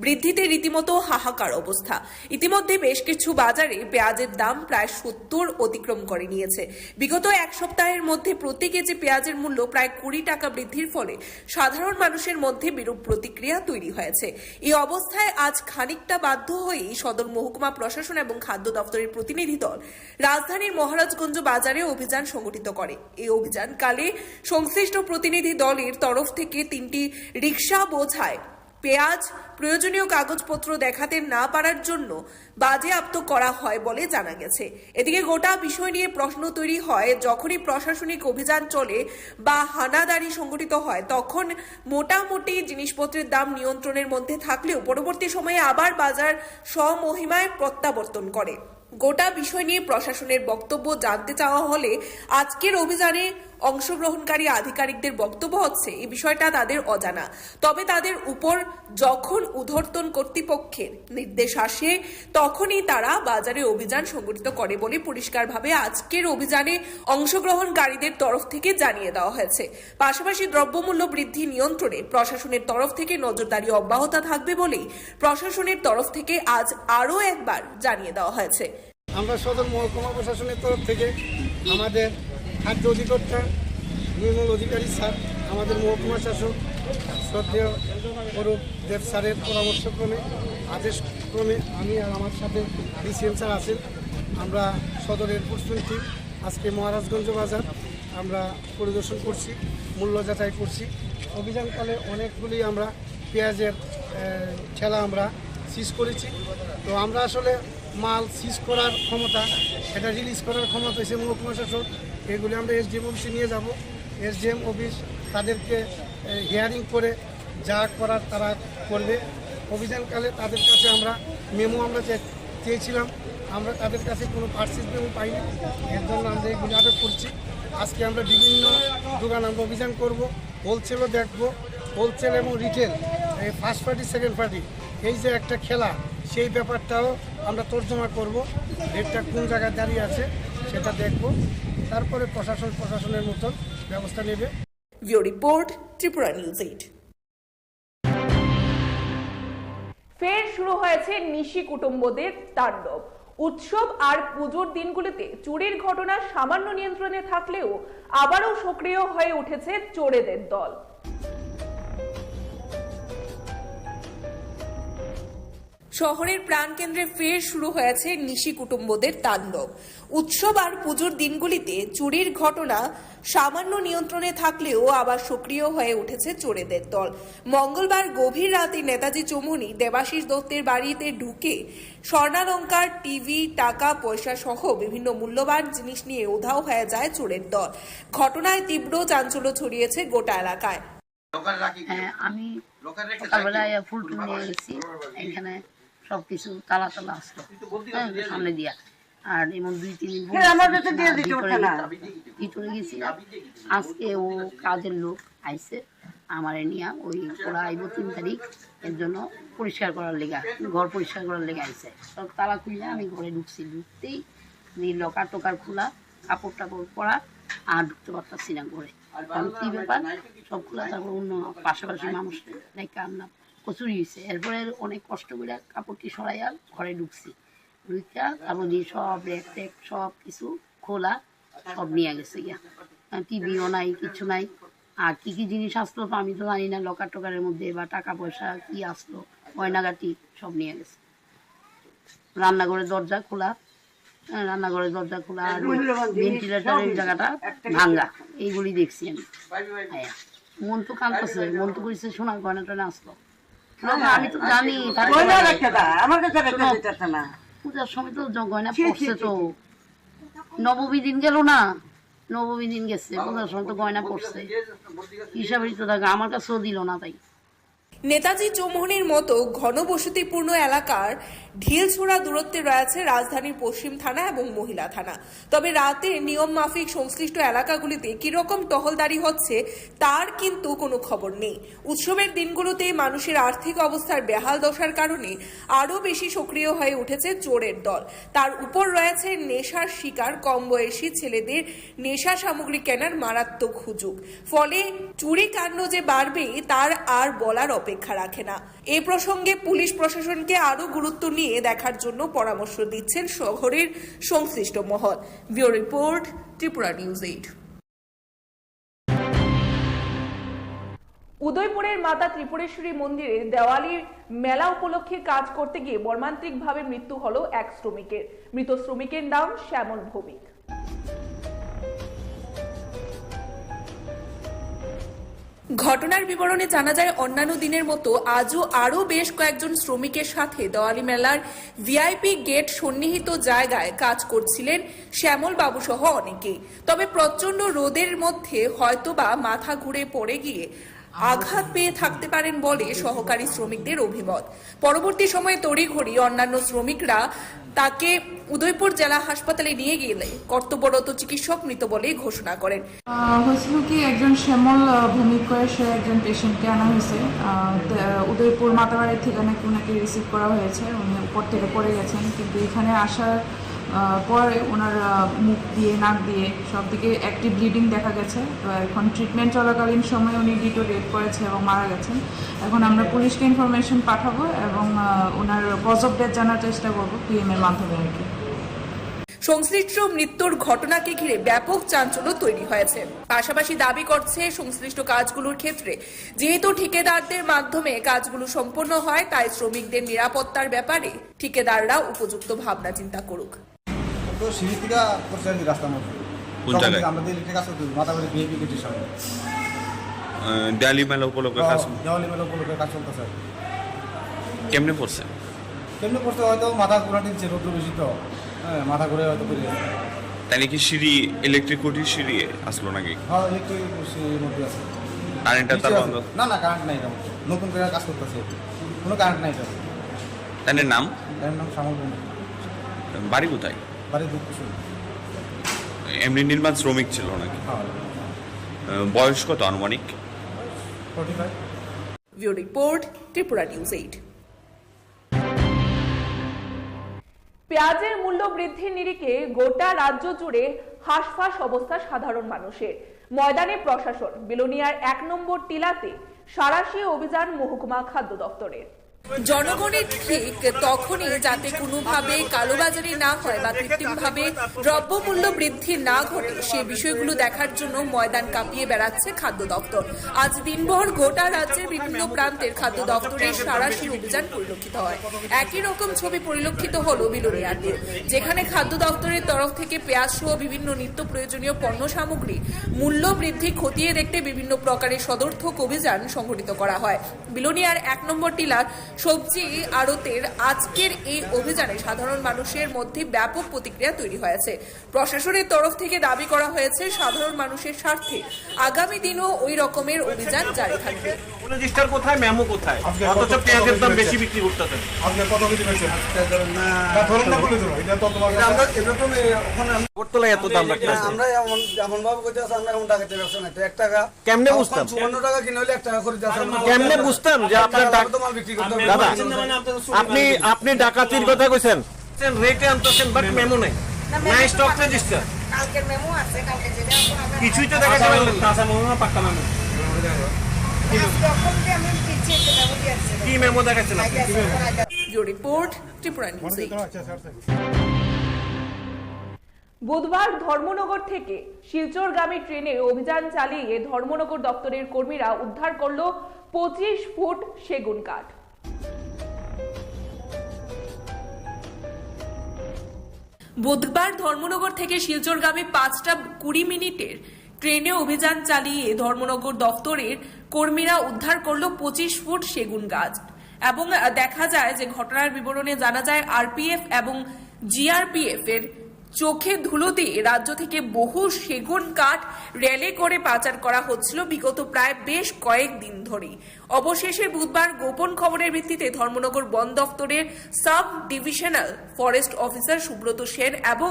বৃদ্ধিতে রীতিমতো হাহাকার অবস্থা। ইতিমধ্যে বেশ কিছু বাজারে পেঁয়াজের দাম প্রায় সত্তর অতিক্রম করে নিয়েছে। বিগত এক সপ্তাহের মধ্যে প্রতি কেজি পেঁয়াজের মূল্য প্রায় কুড়ি টাকা বৃদ্ধির ফলে সাধারণ মানুষের মধ্যে বিরূপ প্রতিক্রিয়া তৈরি হয়েছে। এই অবস্থায় আজ খানিকটা বাধ্য হয়েই সদর মহকুমা প্রশাসন এবং খাদ্য দপ্তরের প্রতিনিধি দল রাজধানীর মহারাজগঞ্জ বাজারে অভিযান সংগঠিত করে। এই অভিযানকালে সংশ্লিষ্ট প্রতিনিধি দলের তরফ থেকে তিনটি রিক্সা বোঝায় পেঁয়াজ প্রয়োজনীয় কাগজপত্র দেখাতে না পারার জন্য বাজেয়াপ্ত করা হয় বলে জানা গেছে। এদিকে গোটা বিষয় নিয়ে প্রশ্ন তৈরি হয়, যখনই প্রশাসনিক অভিযান চলে বা হানাদারি সংগঠিত হয়, তখন মোটামুটি জিনিসপত্রের দাম নিয়ন্ত্রণের মধ্যে থাকলেও পরবর্তী সময়ে আবার বাজার স্বমহিমায় প্রত্যাবর্তন করে। গোটা বিষয় নিয়ে প্রশাসনের বক্তব্য জানতে চাওয়া হলে আজকের অভিযানে অংশগ্রহণকারী আধিকারিকদের বক্তব্য হচ্ছে, এই বিষয়টা তাদের অজানা। তবে তাদের উপর যখন ঊর্ধ্বতন কর্তৃপক্ষের নির্দেশ আসে, তখনই তারা বাজারে অভিযান সংগঠিত করে বলে পরিষ্কারভাবে আজকের অভিযানে অংশগ্রহণকারীদের তরফ থেকে জানিয়ে দেওয়া হয়েছে। পাশাপাশি দ্রব্যমূল্য বৃদ্ধি নিয়ন্ত্রণে প্রশাসনের তরফ থেকে নজরদারি অব্যাহত থাকবে বলেই প্রশাসনের তরফ থেকে আজ আরও একবার জানিয়ে দেওয়া হয়েছে। আমরা সদর মহকুমা প্রশাসনের তরফ থেকে আমাদের খাদ্য অধিকর্তা নির্মল অধিকারী স্যার, আমাদের মহকুমা শাসক শ্রদ্ধেয় অরূপ দেব স্যারের পরামর্শক্রমে, আদেশক্রমে আমি আর আমার সাথে ডিসিএম স্যার আছেন, আমরা সদরের প্রস্তুতি টিম আজকে মহারাজগঞ্জ বাজার আমরা পরিদর্শন করছি, মূল্য যাচাই করছি। অভিযানকালে অনেকগুলি আমরা পেঁয়াজের, আহ, ঠেলা আমরা সিজ করেছি। তো আমরা আসলে মাল সিজ করার ক্ষমতা, এটা রিলিজ করার ক্ষমতা হচ্ছে মহকুমা শাসক। এগুলি আমরা এসডিএম অফিসে নিয়ে যাব। এসডিএম অফিস তাদেরকে হিয়ারিং করে যা করার তারা করবে। অভিযানকালে তাদের কাছে আমরা মেমো আমরা চে- চেয়েছিলাম, আমরা তাদের কাছে কোনো পার্সেস মেমো পাইনি। এর জন্য আমরা এগুলি আটক করছি। আজকে আমরা বিভিন্ন দোকান আমরা অভিযান করব, হোলসেলও দেখব, হোলসেল এবং রিটেল, এই ফার্স্ট পার্টি, সেকেন্ড পার্টি, এই যে একটা খেলা, সেই ব্যাপারটাও আমরা তর্জমা করব। রেটটা কোন জায়গায় দাঁড়িয়ে আছে সেটা দেখব, তারপরে প্রশাসন প্রশাসনের মতন ব্যবস্থা নেবে। Bureau report, Tripura News eight. ফের শুরু হয়েছে নিশি কুটুম্বদের তাণ্ডব। উৎসব আর পুজোর দিনগুলিতে চুরির ঘটনা সামান্য নিয়ন্ত্রণে থাকলেও আবারও সক্রিয় হয়ে উঠেছে চোরেদের দল। শহরের প্রাণকেন্দ্রে ফের শুরু হয়েছে নিশি কুটুম্বদের তাণ্ডব। উৎসব আর পুজোর দিনগুলিতে চুরির ঘটনা সামান্য নিয়ন্ত্রণে থাকলেও আবার সক্রিয় হয়ে উঠেছে চোরেদের দল। মঙ্গলবার গভীর রাতে নেতাজি চৌমুহনী দেবাশিস দত্তের বাড়িতে ঢুকে স্বর্ণালংকার, টিভি, টাকা পয়সা সহ বিভিন্ন মূল্যবান জিনিস নিয়ে উধাও হয়ে যায় চোরের দল। ঘটনায় তীব্র চাঞ্চল্য ছড়িয়েছে গোটা এলাকায়। হ্যাঁ, আমি সকালবেলায় ফুল টুল নিয়ে গেছি এখানে, সবকিছু তালা তালা আসলো, হ্যাঁ, সামনে দিয়া। আর এমন দুই তিন দিন পরে হ্যাঁ, আমার কাছে দিয়ে দিতে ভিতরে হচ্ছে না। গেছি। ভিতরে গেছিলাম। আজকে ও কাজের লোক আইছে, আমারে নিয়ে ওই ওরা আইবো তিন তারিখ, এর জন্য পরিষ্কার করার লেগা, ঘর পরিষ্কার করার লেগা আইছে। সব তালা খুললে আমি ঘরে ঢুকছি, ঢুকতেই এই লকার টকার খোলা, কাপড় টাপড় পরা, আর ঢুকতে পারতাছি না ঘরে। কারণ কি ব্যাপার, সব খোলা, তারপর অন্য পাশাপাশি মানুষ রেখে আমরা কচুরি হয়েছে। এরপরে অনেক কষ্ট করে কাপড়টি সরাইয়া ঘরে ঢুকছি। ঢুকিয়া তারপর দিয়ে সব র্যাক ট্যাক সব কিছু খোলা, সব নিয়ে গেছে গিয়া। টিভিও নাই, কিছু নাই। আর কি কি জিনিস আসলো তো আমি তো জানি না, লকার টকারের মধ্যে বা টাকা পয়সা কি আসলো, গয়নাগাটি সব নিয়ে গেছে। রান্নাঘরের দরজা খোলা, হ্যাঁ, রান্নাঘরের দরজা খোলা আর ভেন্টিলেটরের জায়গাটা ভাঙ্গা, এইগুলি দেখছি আমি। হ্যাঁ, মন তো কাঁদতেছে, মন তো কইছে সোনার গয়না টয়না আসলো। না, না, আমি তো জানি, তার গয়না রাখতে দা, আমার কাছে রাখতে শোনো, দিতেছে না। পূজার সময় তো জ-, গয়না ছি, ছি, পড়ছে ছি, তো। ছি। নবমী দিন গেল না, নবমী দিন গেছে, পূজার সময় তো গয়না পড়ছে। হিসাবেই তো থাকে, আমার কাছেও দিল না তাই। নেতাজি চৌমুহনীর মতো ঘনবসতিপূর্ণ এলাকার ঢিলছোড়া দূরত্বে রয়েছে রাজধানীর পশ্চিম থানা এবং মহিলা থানা। তবে রাতে নিয়ম মাফিক সংশ্লিষ্ট এলাকাগুলিতে কিরকম টহলদারি হচ্ছে, তার কিন্তু কোনো খবর নেই। উৎসবের দিনগুলোতে মানুষের আর্থিক অবস্থার বেহাল দশার কারণে আরও বেশি সক্রিয় হয়ে উঠেছে চোরের দল। তার উপর রয়েছে নেশার শিকার কম বয়সী ছেলেদের নেশা সামগ্রী কেনার মারাত্মক হুজুগ। ফলে চুরি কাণ্ড যে বাড়বে, তার আর বলার অপেক্ষা রাখে না। এ প্রসঙ্গে পুলিশ প্রশাসনকে আরও গুরুত্ব নিয়ে দেখার জন্য পরামর্শ দিচ্ছেন শহরের সংশ্লিষ্ট মহল। Bureau report, Tripura news eight. উদয়পুরের মাতা ত্রিপুরেশ্বরী মন্দিরে দেওয়ালির মেলা উপলক্ষে কাজ করতে গিয়ে মর্মান্তিকভাবে মৃত্যু হল এক শ্রমিকের। মৃত শ্রমিকের নাম শ্যামল ভৌমিক। ঘটনার বিবরণে জানা যায়, অন্যান্য দিনের মতো আজও আরও বেশ কয়েকজন শ্রমিকের সাথে দেওয়ালি মেলার ভিআইপি গেট সন্নিহিত জায়গায় কাজ করছিলেন শ্যামল বাবু সহ অনেকেই। তবে প্রচণ্ড রোদের মধ্যে হয়তোবা মাথা ঘুরে পড়ে গিয়ে আঘাত পেয়ে থাকতে পারেন বলে সহকারী শ্রমিকদের অভিমত। পরবর্তী সময়ে তড়িঘড়ি অন্যান্য শ্রমিকরা তাকে উদয়পুর জেলা হাসপাতালে নিয়ে গেলে কর্তব্যরত চিকিৎসক মৃত বলে ঘোষণা করেন। আহ, হয়েছিল কি, একজন শ্যামল, আহ, ভৌমিক করে সে একজন পেশেন্টকে আনা হয়েছে। আহ, তে- আহ, উদয়পুর মাতাবাড়ি থেকে নাকি ওনাকে রিসিভ করা হয়েছে, উনি উপর থেকে পড়ে গেছেন, কিন্তু এখানে আসার আহ, পরে ওনার আহ, মুখ দিয়ে, নাক দিয়ে সব দিকে অ্যাক্টিভ ব্লিডিং দেখা গেছে। তো এখন ট্রিটমেন্ট চলাকালীন সময়ে উনি ডিটোরিয়েট করেছে এবং মারা গেছেন। এখন আমরা পুলিশকে ইনফরমেশন পাঠাবো এবং আহ, ওনার কজ অফ ডেথ জানার চেষ্টা করবো পিএম এর মাধ্যমে আর কি। সংশ্লিষ্ট মৃত্যুর ঘটনাকে ঘিরে ব্যাপক চাঞ্চল্য তৈরি হয়েছে। পাশাপাশি দাবি করছে সংশ্লিষ্ট কাজগুলোর ক্ষেত্রে যেহেতু ঠিকাদারদের মাধ্যমে কাজগুলো সম্পন্ন হয়, তাই শ্রমিকদের নিরাপত্তার ব্যাপারে ঠিকাদাররা উপযুক্ত ভাবনা চিন্তা করুক। তো সিঁড়ি থেকে পড়ছে আর কি রাস্তার মধ্যে। কোন তখন জায়গায়? থেকে আমাদের ইলেকট্রিক আসতে মাতাবাড়ি ভিআইপি গেটের সামনে। আহ, দেয়ালি মেলা উপলক্ষে কাজ। দেওয়ালি মেলা উপলক্ষে কাজ চলতেছে আর কি। কেমনে পড়ছে? কেমনে পড়ছে হয়তো মাথা ঘোরা ঠেকছে, রৌদ্র বেশি তো, হ্যাঁ, মাথা ঘুরে হয়তো পড়ে গেছে। তাহলে কি সিঁড়ি, ইলেকট্রিক খুঁটির সিঁড়ি আসলো নাকি? হ্যাঁ, ইলেকট্রিক খুঁটির মধ্যে আছে। কারেন্টটা তার নিচে বন্ধ? আছে। না, না, কারেন্ট নাই তেমন। নতুন করে কাজ করতেছে, কোনো কারেন্ট নাই তেমন। তাদের নাম? তার নাম শ্যামল ভৌমিক। বাড়ি কোথায়? বাড়ি দুর্গাপুর। এমনি নির্মাণ শ্রমিক ছিল নাকি? হ্যাঁ। আহ, বয়স কত আনুমানিক? Forty five. Bureau report, Tripura news eight. পেঁয়াজের মূল্য বৃদ্ধির নিরিখে গোটা রাজ্য জুড়ে হাঁসফাঁস অবস্থা সাধারণ মানুষের। ময়দানে প্রশাসন, বিলোনিয়ার এক নম্বর টিলাতে সাঁড়াশি অভিযান মহকুমা খাদ্য দপ্তরের। জনগণের ঠিক তখনই যাতে কোনোভাবে কালোবাজারি না হয় বা কৃত্রিমভাবে দ্রব্যমূল্য বৃদ্ধি না ঘটে, সে বিষয়গুলো দেখার জন্য ময়দান কাঁপিয়ে বেড়াচ্ছে খাদ্য দপ্তর। আজ দিনভর গোটা রাজ্যের বিভিন্ন প্রান্তের খাদ্য দপ্তরের সাঁড়াশি অভিযান পরিলক্ষিত হয়। একই রকম ছবি পরিলক্ষিত হলো বিলোনিয়াতে, যেখানে খাদ্য দপ্তরের তরফ থেকে পেঁয়াজ সহ বিভিন্ন নিত্য প্রয়োজনীয় পণ্য সামগ্রী মূল্য বৃদ্ধি খতিয়ে দেখতে বিভিন্ন প্রকারের সদর্থক অভিযান সংঘটিত করা হয়। বিলোনিয়ার এক নম্বর টিলার সবজি আড়তের আজকের এই অভিযানে সাধারণ মানুষের মধ্যে ব্যাপক প্রতিক্রিয়া তৈরি হয়েছে। প্রশাসনের তরফ থেকে দাবি করা হয়েছে সাধারণ মানুষের স্বার্থে আগামী দিনও ওই রকমের অভিযান জারি থাকবে। রেজিস্টার কোথায়, মেমো কোথায়? আজকে অথচ কত, পেঁয়াজের কত দাম কেজি বেশি আছে? বিক্রি করতেছেন। আজকে কত কেজি পাইছেন? আজকে ধরেন না। না, ধরেন না বলে ধরো, এটা তো তোমার এটা আমরা, কাছে এটা তো মে-, ওখানে আমরা আগরতলায় এত দাম রাখতে আছে। আমরা এমন, এমন ভাবে করতে আছে, আমরা এখন টাকা ব্যবসা নাই। তো এক টাকা কেমনে বুঝতাম? চুয়ান্ন টাকা কিনে হলে এক টাকা করে দিতে হবে। কেমনে বুঝতাম যে আপনার ডাক-, তো মাল বিক্রি করতে হবে। দাদা, আপনি, আপনি ডাকাতির কথা কইছেন? রেটে আনতেছেন, but মেমো নাই। না, মেমো নাই, তো স্টক রেজিস্টার। কালকের মেমো আছে, কালকে যেটা এখন আমরা কিছুই তো দেখাতে পারলেন না। কাঁচা মেমো না পাক্কা মেমো? আজকে অখন যে আমি দিচ্ছি, একটা মেমো দিয়ে আসছে। কি মেমো দেখাচ্ছেন আপনি? আগে আছে, ওখানে আগে আছে। Bureau report, Tripura news eight. বুধবার ধর্মনগর থেকে শিলচরগামী ট্রেনে অভিযান চালিয়ে ধর্মনগর দপ্তরের কর্মীরা উদ্ধার করল পঁচিশ ফুট সেগুন কাঠ। বুধবার ধর্মনগর থেকে শিলচরগামী পাঁচটা কুড়ি মিনিটের ট্রেনে অভিযান চালিয়ে ধর্মনগর দপ্তরের কর্মীরা উদ্ধার করল পঁচিশ ফুট সেগুন গাছ। এবং, আহ, দেখা যায় যে ঘটনার বিবরণে জানা যায় আরপিএফ এবং জিআরপিএফ এর চোখে ধুলো দিয়ে রাজ্য থেকে বহু সেগুন কাঠ রেলে করে পাচার করা হচ্ছিল বিগত প্রায় বেশ কয়েক দিন ধরেই। অবশেষে বুধবার গোপন খবরের ভিত্তিতে ধর্মনগর বন দপ্তরের sub divisional forest officer Subrata Sen এবং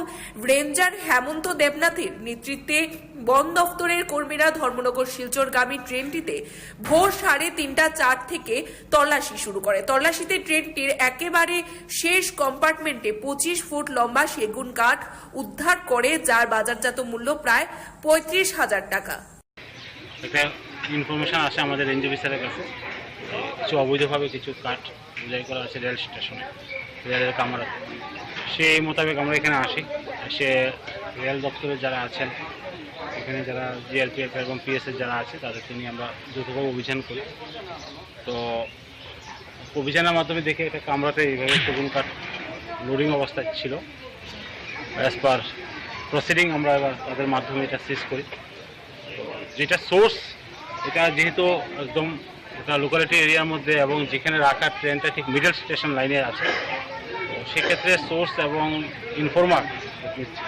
রেঞ্জার হেমন্ত দেবনাথের নেতৃত্বে বন দপ্তরের কর্মীরা ধর্মনগর শিলচরগামী ট্রেনটিতে ভোর সাড়ে তিনটা চার থেকে তল্লাশি শুরু করে। তল্লাশিতে ট্রেনটির একেবারে শেষ কম্পার্টমেন্টে পঁচিশ ফুট লম্বা সেগুন কাঠ উদ্ধার করে, যার বাজারজাত মূল্য প্রায় পঁয়ত্রিশ হাজার টাকা। একটা ইনফরমেশন আসে আমাদের রেঞ্জ অফিসারের কাছে, কিছু অবৈধভাবে কিছু কাঠ বোঝাই করা আছে রেল স্টেশনে, রেলের কামরাতে। সেই মোতাবেক আমরা এখানে আসি, এসে রেল দপ্তরের যারা আছেন, এখানে যারা জিআরপিএফ এবং পিএসএফ যারা আছে, তাদেরকে নিয়ে আমরা যৌথভাবে অভিযান করি। তো অভিযানের মাধ্যমে দেখি একটা কামরাতে এইভাবে সেগুন কাঠ লোডিং অবস্থায় ছিল। অ্যাজ পার প্রসিডিং আমরা এবার তাদের মাধ্যমে এটা সিজ করি। যেটা সোর্স, এটা যেহেতু একদম একটা লোকালিটি এরিয়ার মধ্যে এবং যেখানে রাখা ট্রেনটা ঠিক মিডল স্টেশন লাইনে আছে, তো সেক্ষেত্রে সোর্স এবং ইনফর্মার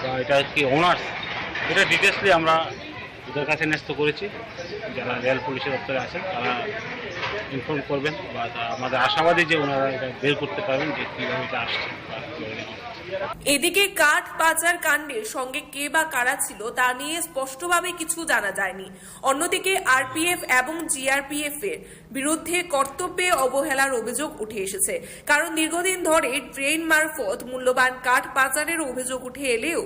বা এটা কি ওনার্স, এটা ডিটেলসলি আমরা ওদের কাছে ন্যস্ত করেছি। যারা রেল পুলিশের দপ্তরে আছেন, তারা ইনফর্ম করবেন বা তা-, আমাদের আশাবাদী যে ওনারা এটা বের করতে পারবেন যে কীভাবে এটা আসছে বা কীভাবে এটা হচ্ছে। এদিকে কাঠ পাচার কাণ্ডের সঙ্গে কে বা কারা ছিল, তা নিয়ে স্পষ্টভাবে কিছু জানা যায়নি। অন্যদিকে আরপিএফ এবং জিআরপিএফ এর বিরুদ্ধে কর্তব্যে অবহেলার অভিযোগ উঠে এসেছে, কারণ দীর্ঘদিন ধরে ট্রেন মারফত মূল্যবান কাঠ পাচারের অভিযোগ উঠে এলেও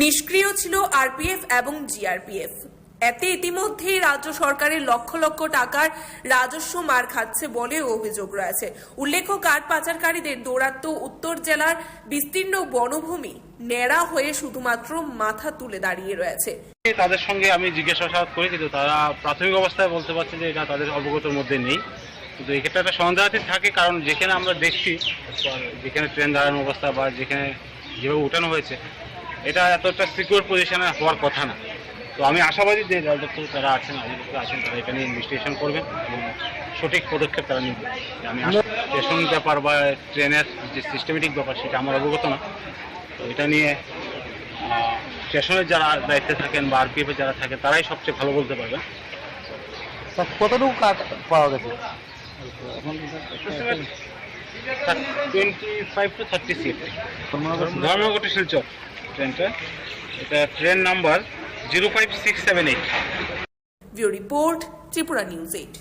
নিষ্ক্রিয় ছিল আরপিএফ এবং জিআরপিএফ। এতে ইতিমধ্যেই রাজ্য সরকারের লক্ষ লক্ষ টাকার রাজস্ব মার খাচ্ছে বলেও অভিযোগ রয়েছে। উল্লেখ্য, কাঠ পাচারকারীদের দৌরাত্ম্য উত্তর জেলার বিস্তীর্ণ বনভূমি ন্যাড়া হয়ে শুধুমাত্র মাথা তুলে দাঁড়িয়ে রয়েছে। তাদের সঙ্গে আমি জিজ্ঞাসাবাদ করি, কিন্তু তারা প্রাথমিক অবস্থায় বলতে পারছে যে এটা তাদের অবগতর মধ্যে নেই। কিন্তু এক্ষেত্রে একটা সন্দেহাতীত থাকে, কারণ যেখানে আমরা দেখছি, যেখানে ট্রেন দাঁড়ানোর অবস্থা বা যেখানে যেভাবে উঠানো হয়েছে, এটা এতটা সিকিউর পজিশনে হওয়ার কথা না। তো আমি আশাবাদী যে রেল দপ্তর যারা আছেন, আধিপত্য আছেন, তারা এখানে ইনভেস্টিগেশন করবেন এবং সঠিক পদক্ষেপ তারা নেবেন। আমি আশা, স্টেশন ব্যাপার বা ট্রেনের যে সিস্টেমেটিক ব্যাপার, সেটা আমার অবগত না। তো এটা নিয়ে, আহ, স্টেশনের যারা দায়িত্বে থাকেন বা আরপিএফ এ যারা থাকেন, তারাই সবচেয়ে ভালো বলতে পারবেন। স্যার, কতটুকু কাঠ পাওয়া গেছে? Twenty five to thirty CFT. Dharmanagar to Silchar ট্রেনটা, এটা train number zero five six seven eight. Bureau report, Tripura news eight.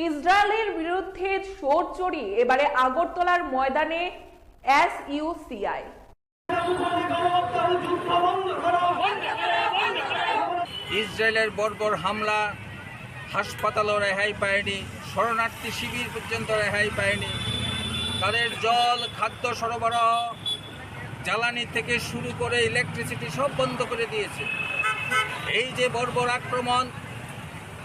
ইসরায়েলের বিরুদ্ধে সোচ্চারি এবারে আগরতলার ময়দানে এসইউসিআই। ইসরায়েলের বর্বর হামলা, হাসপাতালও রেহাই পায়নি, শরণার্থী শিবির পর্যন্ত রেহাই পায়নি। তাদের জল, খাদ্য সরবরাহ, জ্বালানি থেকে শুরু করে ইলেকট্রিসিটি সব বন্ধ করে দিয়েছে। এই যে বর্বর আক্রমণ,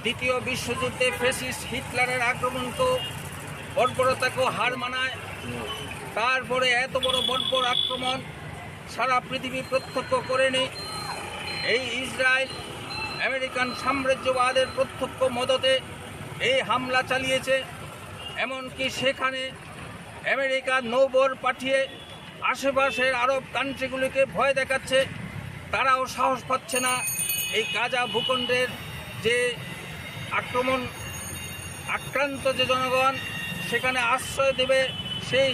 দ্বিতীয় বিশ্বযুদ্ধে ফ্যাসিস্ট হিটলারের আক্রমণকে, বর্বরতাকে হার মানায়। তারপরে এত বড় বর্বর আক্রমণ সারা পৃথিবী প্রত্যক্ষ করেনি। এই ইসরায়েল আমেরিকান সাম্রাজ্যবাদের প্রত্যক্ষ মদতে এই হামলা চালিয়েছে। এমনকি সেখানে আমেরিকা নৌবহর পাঠিয়ে আশেপাশের আরব কান্ট্রিগুলিকে ভয় দেখাচ্ছে। তারাও সাহস পাচ্ছে না এই গাজা ভূখণ্ডের যে আক্রমণ, আক্রান্ত যে জনগণ সেখানে আশ্রয় দেবে, সেই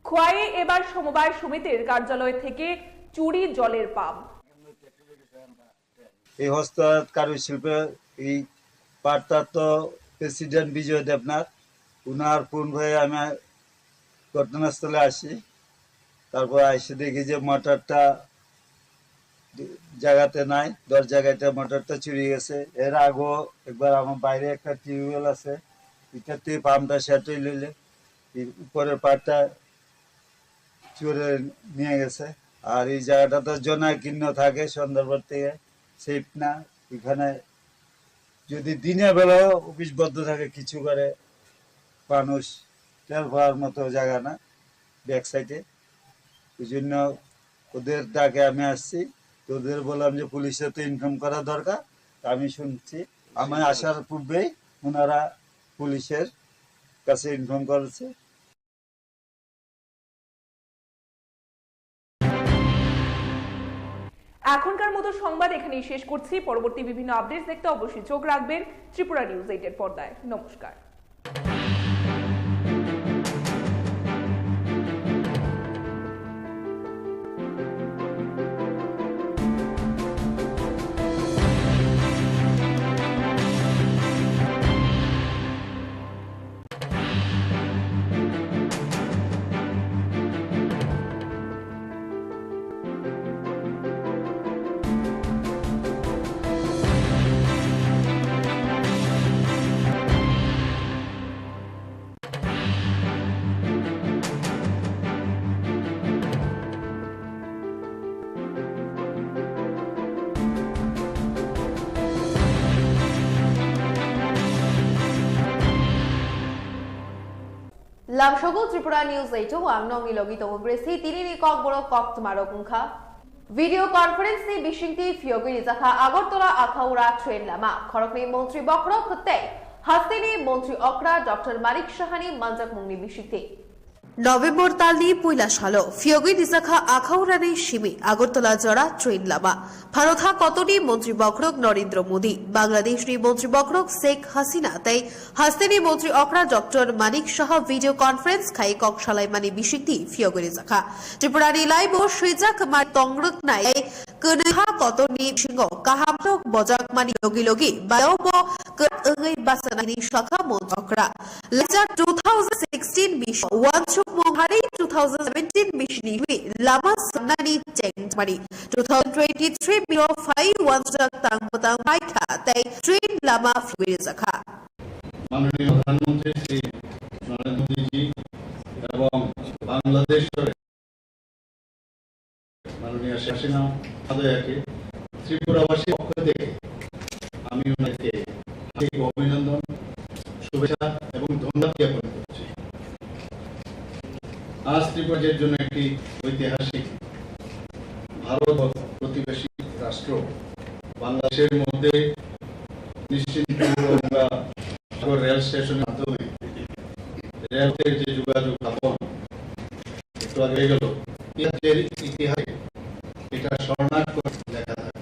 খোয়াইয়ে এবার সমবায় সমিতির কার্যালয় থেকে চুরি জলের পাম্প। এই হস্ততাঁত কারুশিল্পের এই পাটটা তো প্রেসিডেন্ট বিজয় দেবনাথ, উনার ফোন হয়ে আমি ঘটনাস্থলে আসি। তারপর এসে দেখি যে মোটরটা জায়গাতে নাই, দশ জায়গাতে মোটরটা চুরি গেছে। এর আগেও একবার আমার বাইরে একটা টিউবওয়েল আছে, এটাতে পাম্পটা সেট হইলে এই উপরের পাটটা চুরে নিয়ে গেছে। আর এই জায়গাটা তো জনাকীর্ণ থাকে, সুন্দরবন থেকে সেফ না। এখানে যদি দিনের বেলাও অফিস বন্ধ থাকে, কিছু করে মানুষ টের পাওয়ার মতো জায়গা না, ব্যাক সাইডে। ওই জন্য ওদের ডাকে আমি আসছি। তো ওদের বললাম যে পুলিশে তো ইনফর্ম করা দরকার। তা আমি শুনছি, আমি আসার পূর্বেই ওনারা পুলিশের কাছে ইনফর্ম করেছে। এখনকার মতো সংবাদ এখানেই শেষ করছি। পরবর্তী বিভিন্ন আপডেটস দেখতে অবশ্যই চোখ রাখবেন ত্রিপুরা নিউজ এইটের পর্দায়। নমস্কার। Lamsogo Tripura News eight o ang nongni logi tongo Gracie, tinini kokborok koktwmarok wngkha. Video conference ni bisingtwi phiyogwi rijakha Agartala Akhaura train lama, khoroknwi montri bokhorok tei hasteni montri okra Doctor Manik Sahani manjakmungni bisingtwi. November talni puila salo phiyogwi rijakha Akhaurani simi Agartala jora train lama. Bharot ha kotorni montri bokhorok Narendra Modi, Bangladeshni montri bokhorok Sheikh Hasina tei hasteni montri okra Doctor Manik Saha video conference khai kok salaimani bisingtwi phiyogwi rijakha. Tripurani laibo swijak ma tongrwknai kwnwi ha kotorni bisingo kahamrok bojakmani logi logi bayobo kwrak wngwi bachanani sakha montri okra. Laijak two thousand sixteen bisingo uansukmung harwi two thousand seventeen bisini lama samnani chengmani. Two thousand twenty-three biro phai uansuk tang bwtang paikha tei train lama phiyogwi rijakha. মাননীয় প্রধানমন্ত্রী শ্রী নরেন্দ্র মোদীজি এবং বাংলাদেশ সরকার মাননীয় শেখ হাসিনা মহোদয়াকে ত্রিপুরাবাসীর পক্ষ থেকে আমি ওনাকে আন্তরিক অভিনন্দন, শুভেচ্ছা এবং ধন্যবাদ জ্ঞাপন করছি। আজ ত্রিপুরার জন্য একটি ঐতিহাসিক, ভারত ও প্রতিবেশী রাষ্ট্র রাষ্ট্র বাংলাদেশের মধ্যে নিশ্চিন্তপুর গঙ্গা সাগর রেল স্টেশনের মাধ্যমে রেলপথের যে যোগাযোগ স্থাপন একটু আগে হয়ে গেল, ইতিহাসের ইতিহাসে এটা স্বর্ণাক্ষরে লেখা থাকে।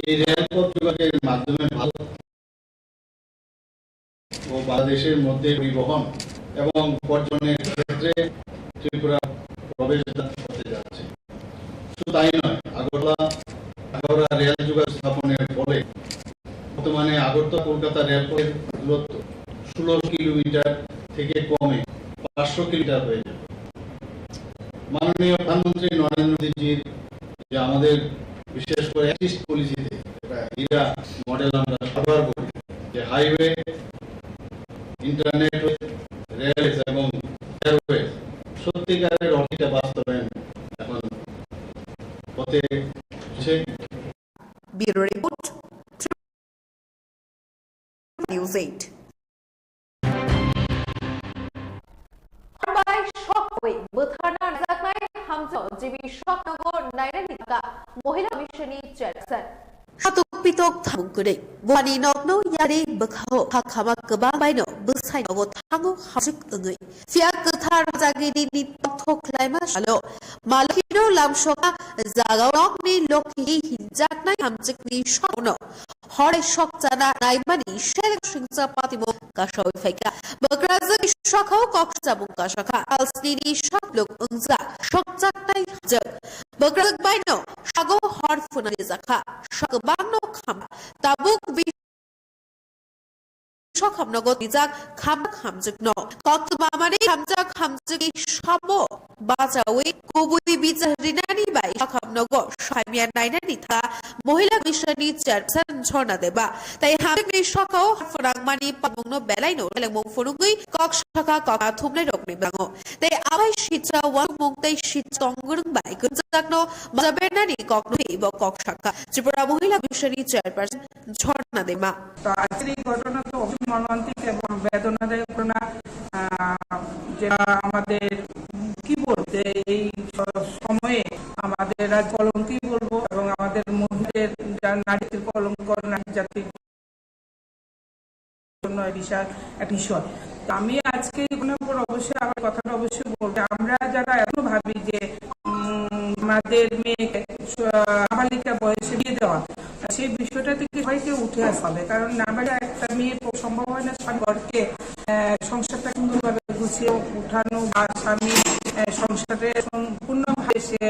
এই রেলপথ যোগাযোগের মাধ্যমে ভারত ও বাংলাদেশের মধ্যে পরিবহন এবং পর্যটনের ক্ষেত্রে ত্রিপুরা প্রবেশদ্বার হতে যাচ্ছে। শুধু তাই নয়, আগরতলা আখাউড়া রেল যোগাযোগ স্থাপনের ফলে বর্তমানে আগরতলা কলকাতা রেলপথের দূরত্ব ষোলো কিলোমিটার থেকে কমে পাঁচশো কিলোমিটার হয়ে যাবে। মাননীয় প্রধানমন্ত্রী নরেন্দ্র মোদীজির যে আমাদের বিশেষ করে অ্যাক্ট ইস্ট পলিসিতে একটা হীরা মডেল আমরা ব্যবহার করি, যে হাইওয়ে, ইন্টারনেট, রেল এবং এয়ারওয়ে সত্যিকারের অর্থে বাস্তবায়ন এখন হতে চলেছে। Bureau report, News eight. Hambai shock wi bwtharna rwjaknai hamjao G B Shocknogo nainani thangkha Mohila Commission ni chairperson. Satok pitok thamung kwrwi. Buani nokno yari bwkhao ha khama kwbang baino bwsai nogo thango hamjwk wngwi. Phiya kwthar jagiri ni tongthok khlaima salo. Malokino lamsokha jagao nokni lokhi hinjaknai hamjwkni sokno. Horai sok chana naimani seleng singcha patimung kasawi phaikha. Bwkrajwk ni sokao kok samung kasakha. Alsnini sakluk wngjak sokjaknai hamjwk. Bwkrajwk baino sago hor phunani jakha. Sok kwbangno kham. Tabuk bi Sokhamnogo twijak khamjak hamjwkno. Koktwma mani khamjak hamjwkni samo bachawi kubui bichar rinani bai sokhamnogo sokhaimya nainani thangkha Mohila Commission ni chairperson Jhorna Deba. Tai hamjwkni sokao phwrangmani pamungno belaino selengmung phunugwi kok sakha kok thumnairokni bwlango. Tai abai sitra uansukmung tei sitra tongwrwng bai kwrwngjakno bachabernani kokno bo kok sakha Tripura Mohila Commission ni chairperson Jhorna Dema. তো আজকের এই ঘটনা তো অবশ্যই মর্মান্তিক এবং বেদনাদায়ক ঘটনা, আহ, যেটা আমাদের কি বলতে এই স-, সময়ে আমাদের রাজ্য কলঙ্ক কি বলবো এবং আমাদের মহিলাদের যা নারীদের কলঙ্ক, নারী জাতির জন্য এই বিশাল এক বিষয়। তো আমি আজকে এই ঘটনার উপর অবশ্যই আমার কথাটা অবশ্যই বলবো। আমরা যারা এখনো ভাবি যে, উম, আমাদের মেয়েকে স-, নাবালিকা বয়সে বিয়ে দেওয়া, সেই বিষয়টা থেকে সবাইকে উঠে আসতে হবে। কারণ নাবালিকা একটা মেয়ে প-, সম্ভব হয় না স্বামী ঘরকে, আহ, সংসারটা সুন্দরভাবে গুছিয়ে উঠানো বা স্বামী, আহ, সংসারে সম্পূর্ণভাবে সে,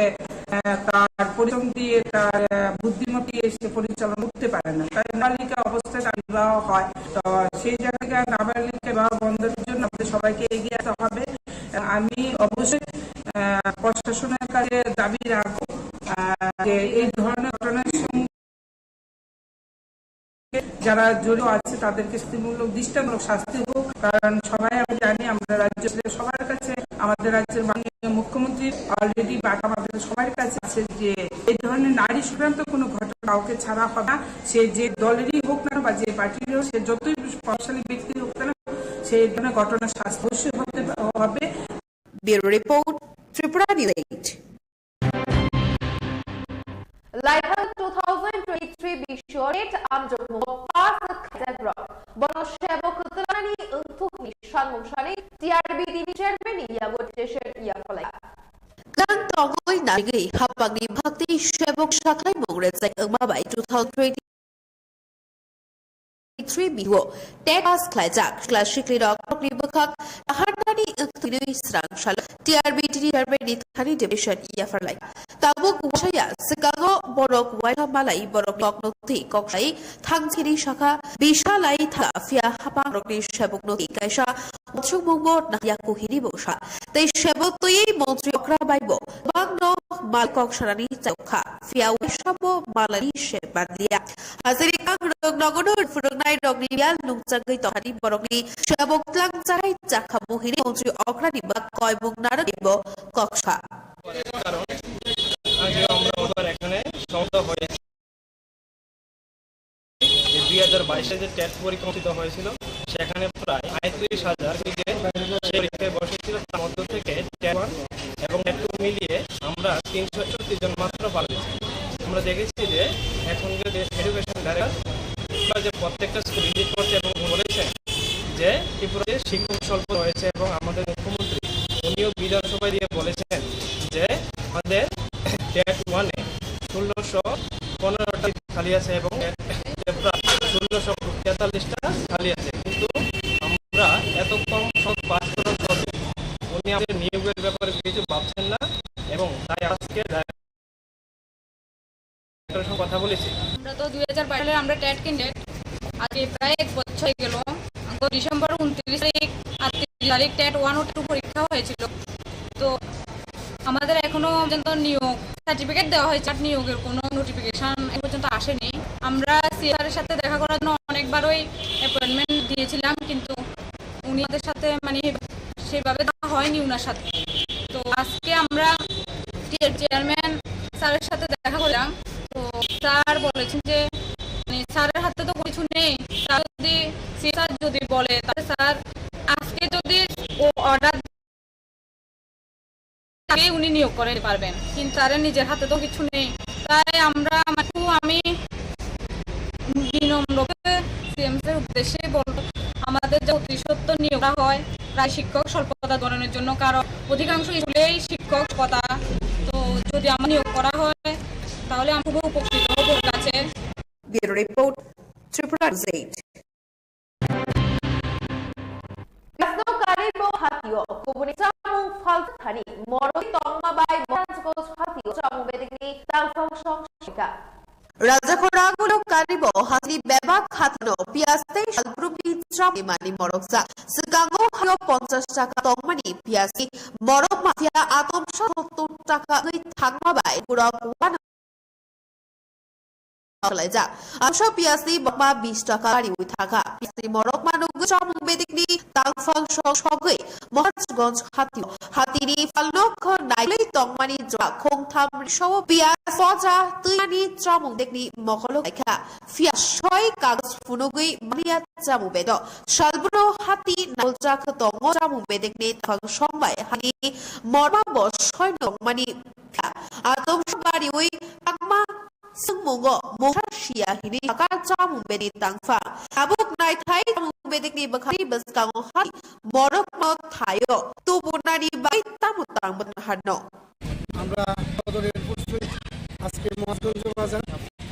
আহ, তার পরিশ্রম দিয়ে, তার, আহ, বুদ্ধিমত্তা দিয়ে সে পরিচালনা করতে পারে না। তাই নাবালিকা অবস্থায় তার বিবাহ হয়। তো সেই জায়গায় নাবালিকা বিবাহ বন্ধের জন্য আমাদের সবাইকে এগিয়ে আসতে হবে। আমি অবশ্যই, আহ, প্রশাসনের কাছে দাবি রাখবো, আহ, যে এই ধরনের ঘটনার সঙ্গে যারা জড়িত আছে তাদেরকে শাস্তিমূলক, দৃষ্টান্তমূলক শাস্তি হোক। কারণ সবাই আমরা জানি, আমরা রাজ্য সরকার সবার কাছে, আমাদের রাজ্যের মাননীয় মুখ্যমন্ত্রী already বার্তা আমাদের সবার কাছে আছে যে এই ধরনের নারী সংক্রান্ত কোনো ঘটনা কাউকে ছাড়া হবে না। সে যে দলেরই হোক না বা যে পার্টির হোক, সে যতই প্রভাবশালী ব্যক্তি হোক না, সেই ধরনের ঘটনা শাস্তি অবশ্যই হতে হবে। Bureau report, Tripura News eight. Laithang two thousand twenty-three bisio ret amjokmungo pass khaijak rok. Bono sebok kwtwlangni wngthukni sanmung sani T R B D ni chairman ni yago decision yaphalai. Kwlang tongwi narigwi hapangni bhakti sebok saklaimung rejak wngma bai two thousand twenty three bio tet pass khlaijak sikla siklirok rokni bwkhak naharnani wngtwinwi srang salo T R B D ni chairman ni thani deputation yapharlai. Tabuk wasaya swkango borok waisa malai borokni kokno twi kok sai thangchiri sakha bisalai tha phiya hapang rokni sebokno twi kaisa Muchungmungbo nahya kuhini bwsa. Tei sebo twiwi montri okra bai bo kwbangno mal kok sanani chayokha. Phiya waisa bo malani se manliya. Hajiri kangrok nogono phwrwngnai rokni yal nungchagwi tongthani borokni sebo twlang chahai chakhamu hini montri okrani ba koimung narwk bo koksa. কারণ আগে আমরা ওদের এখানে সমস্যা হয়েছে। যে দুই হাজার বাইশে যে টেট পরীক্ষা অনুষ্ঠিত হয়েছিল, সেখানে প্রায় সাঁইত্রিশ হাজার ক্যান্ডিডেট সেই পরীক্ষায় বসেছিল। তার মধ্য থেকে টেট ওয়ান এবং টেট টু মিলিয়ে আমরা তিনশো একষট্টি জন মাত্র পাস করেছি। দেখেছি যে এখনকার যে এডুকেশন ডাইরেক্টর যে প্রত্যেকটা স্কুল ভিজিট করছে এবং বলেছেন যে ত্রিপুরাতে শিক্ষক স্বল্প রয়েছে এবং আমাদের মুখ্যমন্ত্রী উনিও বিধানসভায় দিয়ে বলেছেন যে আমাদের টেট ওয়ানে ষোলোশো পনেরোটা খালি আছে এবং প্রায় ষোলোশো তেতাল্লিশটা খালি আছে, কিন্তু আমরা এত কম সংখ্যক পাস করার পরে উনি আমাদের নিয়োগের ব্যাপারে কিছু ভাবছেন না এবং তাই আজকে ডাইরেক্টরের সঙ্গে কথা বলেছি। আমরা তো দুই হাজার বাইশ সালে আমরা টেট ক্যান্ডিডেট, আজকে প্রায় এক বছর হয়ে গেল। গত ডিসেম্বর ঊনত্রিশ তারিখ আর তিরিশ তারিখ টেট ওয়ান ও টু পরীক্ষা হয়েছিল। তো আমাদের এখনো পর্যন্ত নিয়োগ সার্টিফিকেট দেওয়া হয়েছে, আর নিয়োগের কোনো নোটিফিকেশন এখন পর্যন্ত আসেনি। আমরা সিএসআর এর সাথে দেখা করার জন্য অনেকবারই অ্যাপয়েন্টমেন্ট দিয়েছিলাম, কিন্তু উনি আমাদের সাথে মানে সেভাবে দেখা হয়নি ওনার সাথে। তো আজকে আমরা টিএর চেয়ারম্যান স্যারের সাথে দেখা করলাম। তো স্যার বলেছেন যে মানে স্যারের হাতে তো কিছু নেই, স্যার যদি সিএসআর যদি বলে, তাহলে স্যার আজকে যদি ও অর্ডার তাকেই উনি নিয়োগ করে পারবেন, কিন্তু তার নিজের হাতে তো কিছু নেই। তাই আমরা মানে আমি বিনম্রভাবে সিএম স্যার উদ্দেশ্যে বলব, আমাদের যে অতি সত্বর নিয়োগ করা হয় প্রায় শিক্ষক স্বল্পতা দূরীকরণের জন্য, কারণ অধিকাংশ স্কুলেই শিক্ষক স্বল্পতা। তো যদি আমার নিয়োগ করা হয় তাহলে আমি খুবই উপকৃত হব ওর কাছে। Bureau report, Tripura News eight. Yasno karibo hatio, kubuni chamung phalthani, moroi tongma bai Mohanjgoj hatio chamung bedekni tangphang song shika. Rajakhorang ulo karibo hatini bebak hatino pias tei salbrumni chamung mani moroksa. Swkango hayo ponchash taka tongmani piasni morok mafia atomsa sottor taka wngwi thangma bai borok uano khlaijak. Amsa piasni bokma bish taka kariwi thaka. Piasni morok manugwi chamung bedekni tangphang sok sogwi Mohanjgoj hatio. Hatini phalnok nailwi tongmani jora khongtham risao pias poja twimani chamung bedekni mokolo khlaikha. Phiya soi kagoj phunugwi maliya chamung bedo. Salbro hati nailjak tongo chamung bedekni tangphang songbai hani morma bo soi nongmani phiya. Atom bariwi tangma Swngmungo mungsa siya hini sakha chamung bedekni tangphang. Tabuk naithai chamung bedekni bwkhani bwskango hai morokno thaio tubunani bai tamo tangbo naharno. আমরা সদর এয়ারপোর্ট সহিত আজকে মহাজগঞ্জ বাজার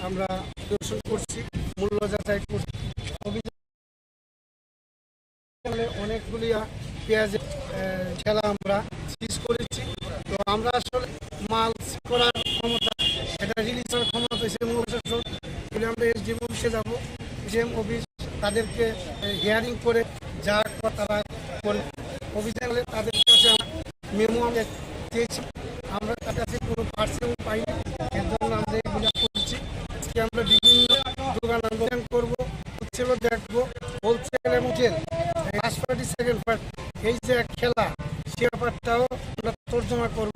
আমরা পরিদর্শন করছি, মূল্য যাচাই করছি। অনেকগুলি, আহ, পেঁয়াজের, আহ, ঠেলা আমরা সিজ করেছি। তো আমরা আসলে মাল সিজ করার ক্ষমতা, এটা রিলিজ করার ক্ষমতা হচ্ছে মূল প্রশাসন। বলে আমরা এসডিএম অফিসে যাব, এসডিএম অফিস তাদেরকে, আহ, হিয়ারিং করে যা করা তারা করে। অফিসে গেলে তাদের কাছে আমরা মেমো আমরা চেয়েছি, আমরা তার কাছে কোনো পার্সেল পাইনি, এর জন্য আমরা এগুলো করছি। আজকে আমরা বিভিন্ন দোকান আন্দোলন করব, হোলসেলও দেখবো, হোলসেল এবং retail, first party, second party, এই যে এক খেলা, সে ব্যাপারটাও আমরা তর্জমা করব।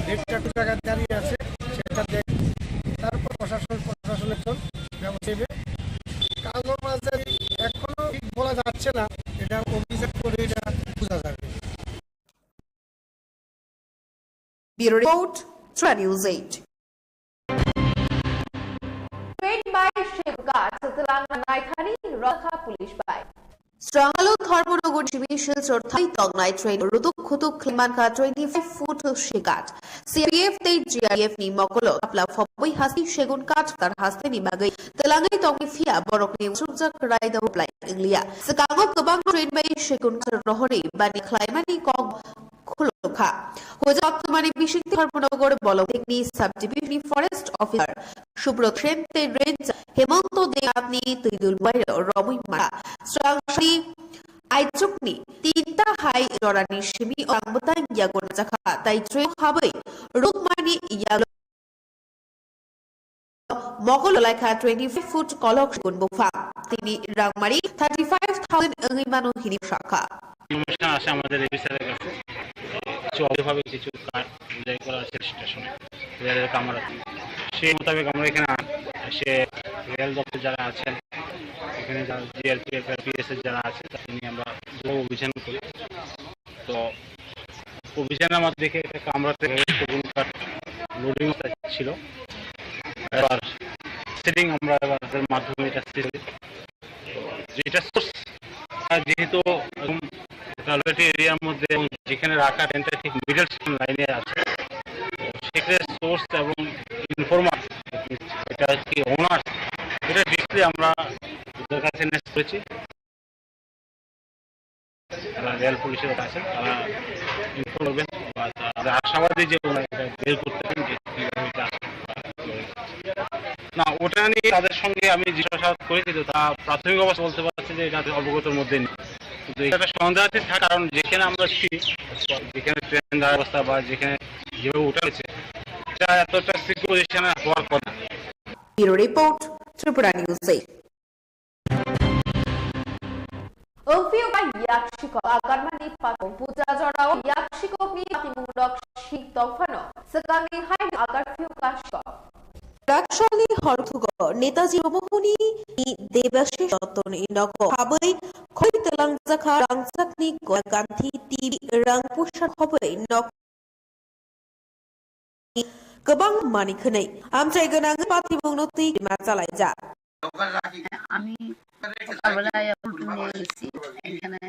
রেটটা কোন জায়গায় দাঁড়িয়ে আছে সেটা দেখ, তারপর প্রশাসন প্রশাসনের জন্য ব্যবস্থা নেবে। কালোবাজারি এখনো ঠিক বলা যাচ্ছে না, এটা অভিযোগ করে এটা বোঝা যাবে। Bureau report, Tripura News eight. Paid by Shivghat, Telang Naithani, Rakha Police by. Srangalo Dharmanagar Division Sorthai Tongnai Train Rutuk Khutuk Klimanka twenty-five foot Shivghat. CRPF tei GRPF ni mokolo kapla phobwi hasti segun kath kar hasti ni bagwi twlangwi tongwi phiya borokni usukjak raida uplai wnglia. Swkango kwbang train bai segun kath rohorwi bani khlaimani kok khulumkha. Hoja Oktomani bisingtwi Dharmanagar Bolongdikni subdivision forest officer Subro Sen tei Ranger Hemonto Debnathni twidul bubairo romwi mara. Srangni aichukni tinta hai jorani simi o ang bwtang yago najakha, tai train habwi rukmani yaglo mogol laikha twenty-five foot kolok segun buphang. Tini rangmari thirty-five thousand wngwi mano hini sakha. Information আসে আমাদের এফিসারের কাছে, কিছু অবৈধভাবে কিছু কাঠ বুঝাই করা আছে স্টেশনে, রেলের কামরা। সেই মোতাবেক আমরা এখানে আ-, এসে রেল দপ্তর যারা আছেন, এখানে যারা জিআরপিএফ আর পিএসএফ যারা আছে, তাদের নিয়ে আমরা ব্যাপক অভিযান করি। তো অভিযানে আমাদের দেখে একটা কামরাতে সেগুন কাঠ লোডিং ছিল। এবার সিলিং আমরা এবার তাদের মাধ্যমে এটা সিল করি। তো যেটা সোর্স, যেহেতু একদম একটা লোকেটেড এরিয়ার মধ্যে এবং যেখানে রাখা ট্রেনটা ঠিক মিডল স্টেশন লাইনে আছে, তো সেক্ষেত্রে সোর্স এবং ইনফর্মার, এটা কি ওনার, এটা ডিরেক্টলি আমরা ওদের কাছে নেস করেছি। তারা রেল পুলিশের কাছে তারা ইনফর্ম করবেন বা তারা আশাবাদী যে ওনারা এটা বের করতে পারেন যে কিভাবে এটা আসলে। না, ওটা নিয়ে তাদের সঙ্গে আমি জিজ্ঞাসাবাদ করেছি, তো তারা প্রাথমিক অবস্থা বলতে পারছে যে এটা তাদের অবগতর মধ্যে নেই। কিন্তু এটা একটা সন্দেহাতীত থাকে, কারণ যেখানে আমরা ছিলাম, যেখানে ট্রেন দাঁড়ানোর অবস্থা বা যেখানে যেভাবে ওঠা হয়েছে, এটা এতটা সিকিউর পজিশনে হওয়ার কথা না। Bureau report, Tripura News eight. Wngphiuka yaksiko agarmani pato Bujajorao yaksikokni patimung rok sik tongphano swkangni haino agarphiuka sikok. Raksalni horthugo Netaji Romohoni ni Debashish Dottorni nogo habwi khoi twlangjakha rangchakni Gandhi T V rang pusan khobwi nok kwbang manwi khwnwi amchai gwnangwi patimungno twi rima chalaijak. আমি সকালবেলায় এখন নিয়ে এসেছি, এখানে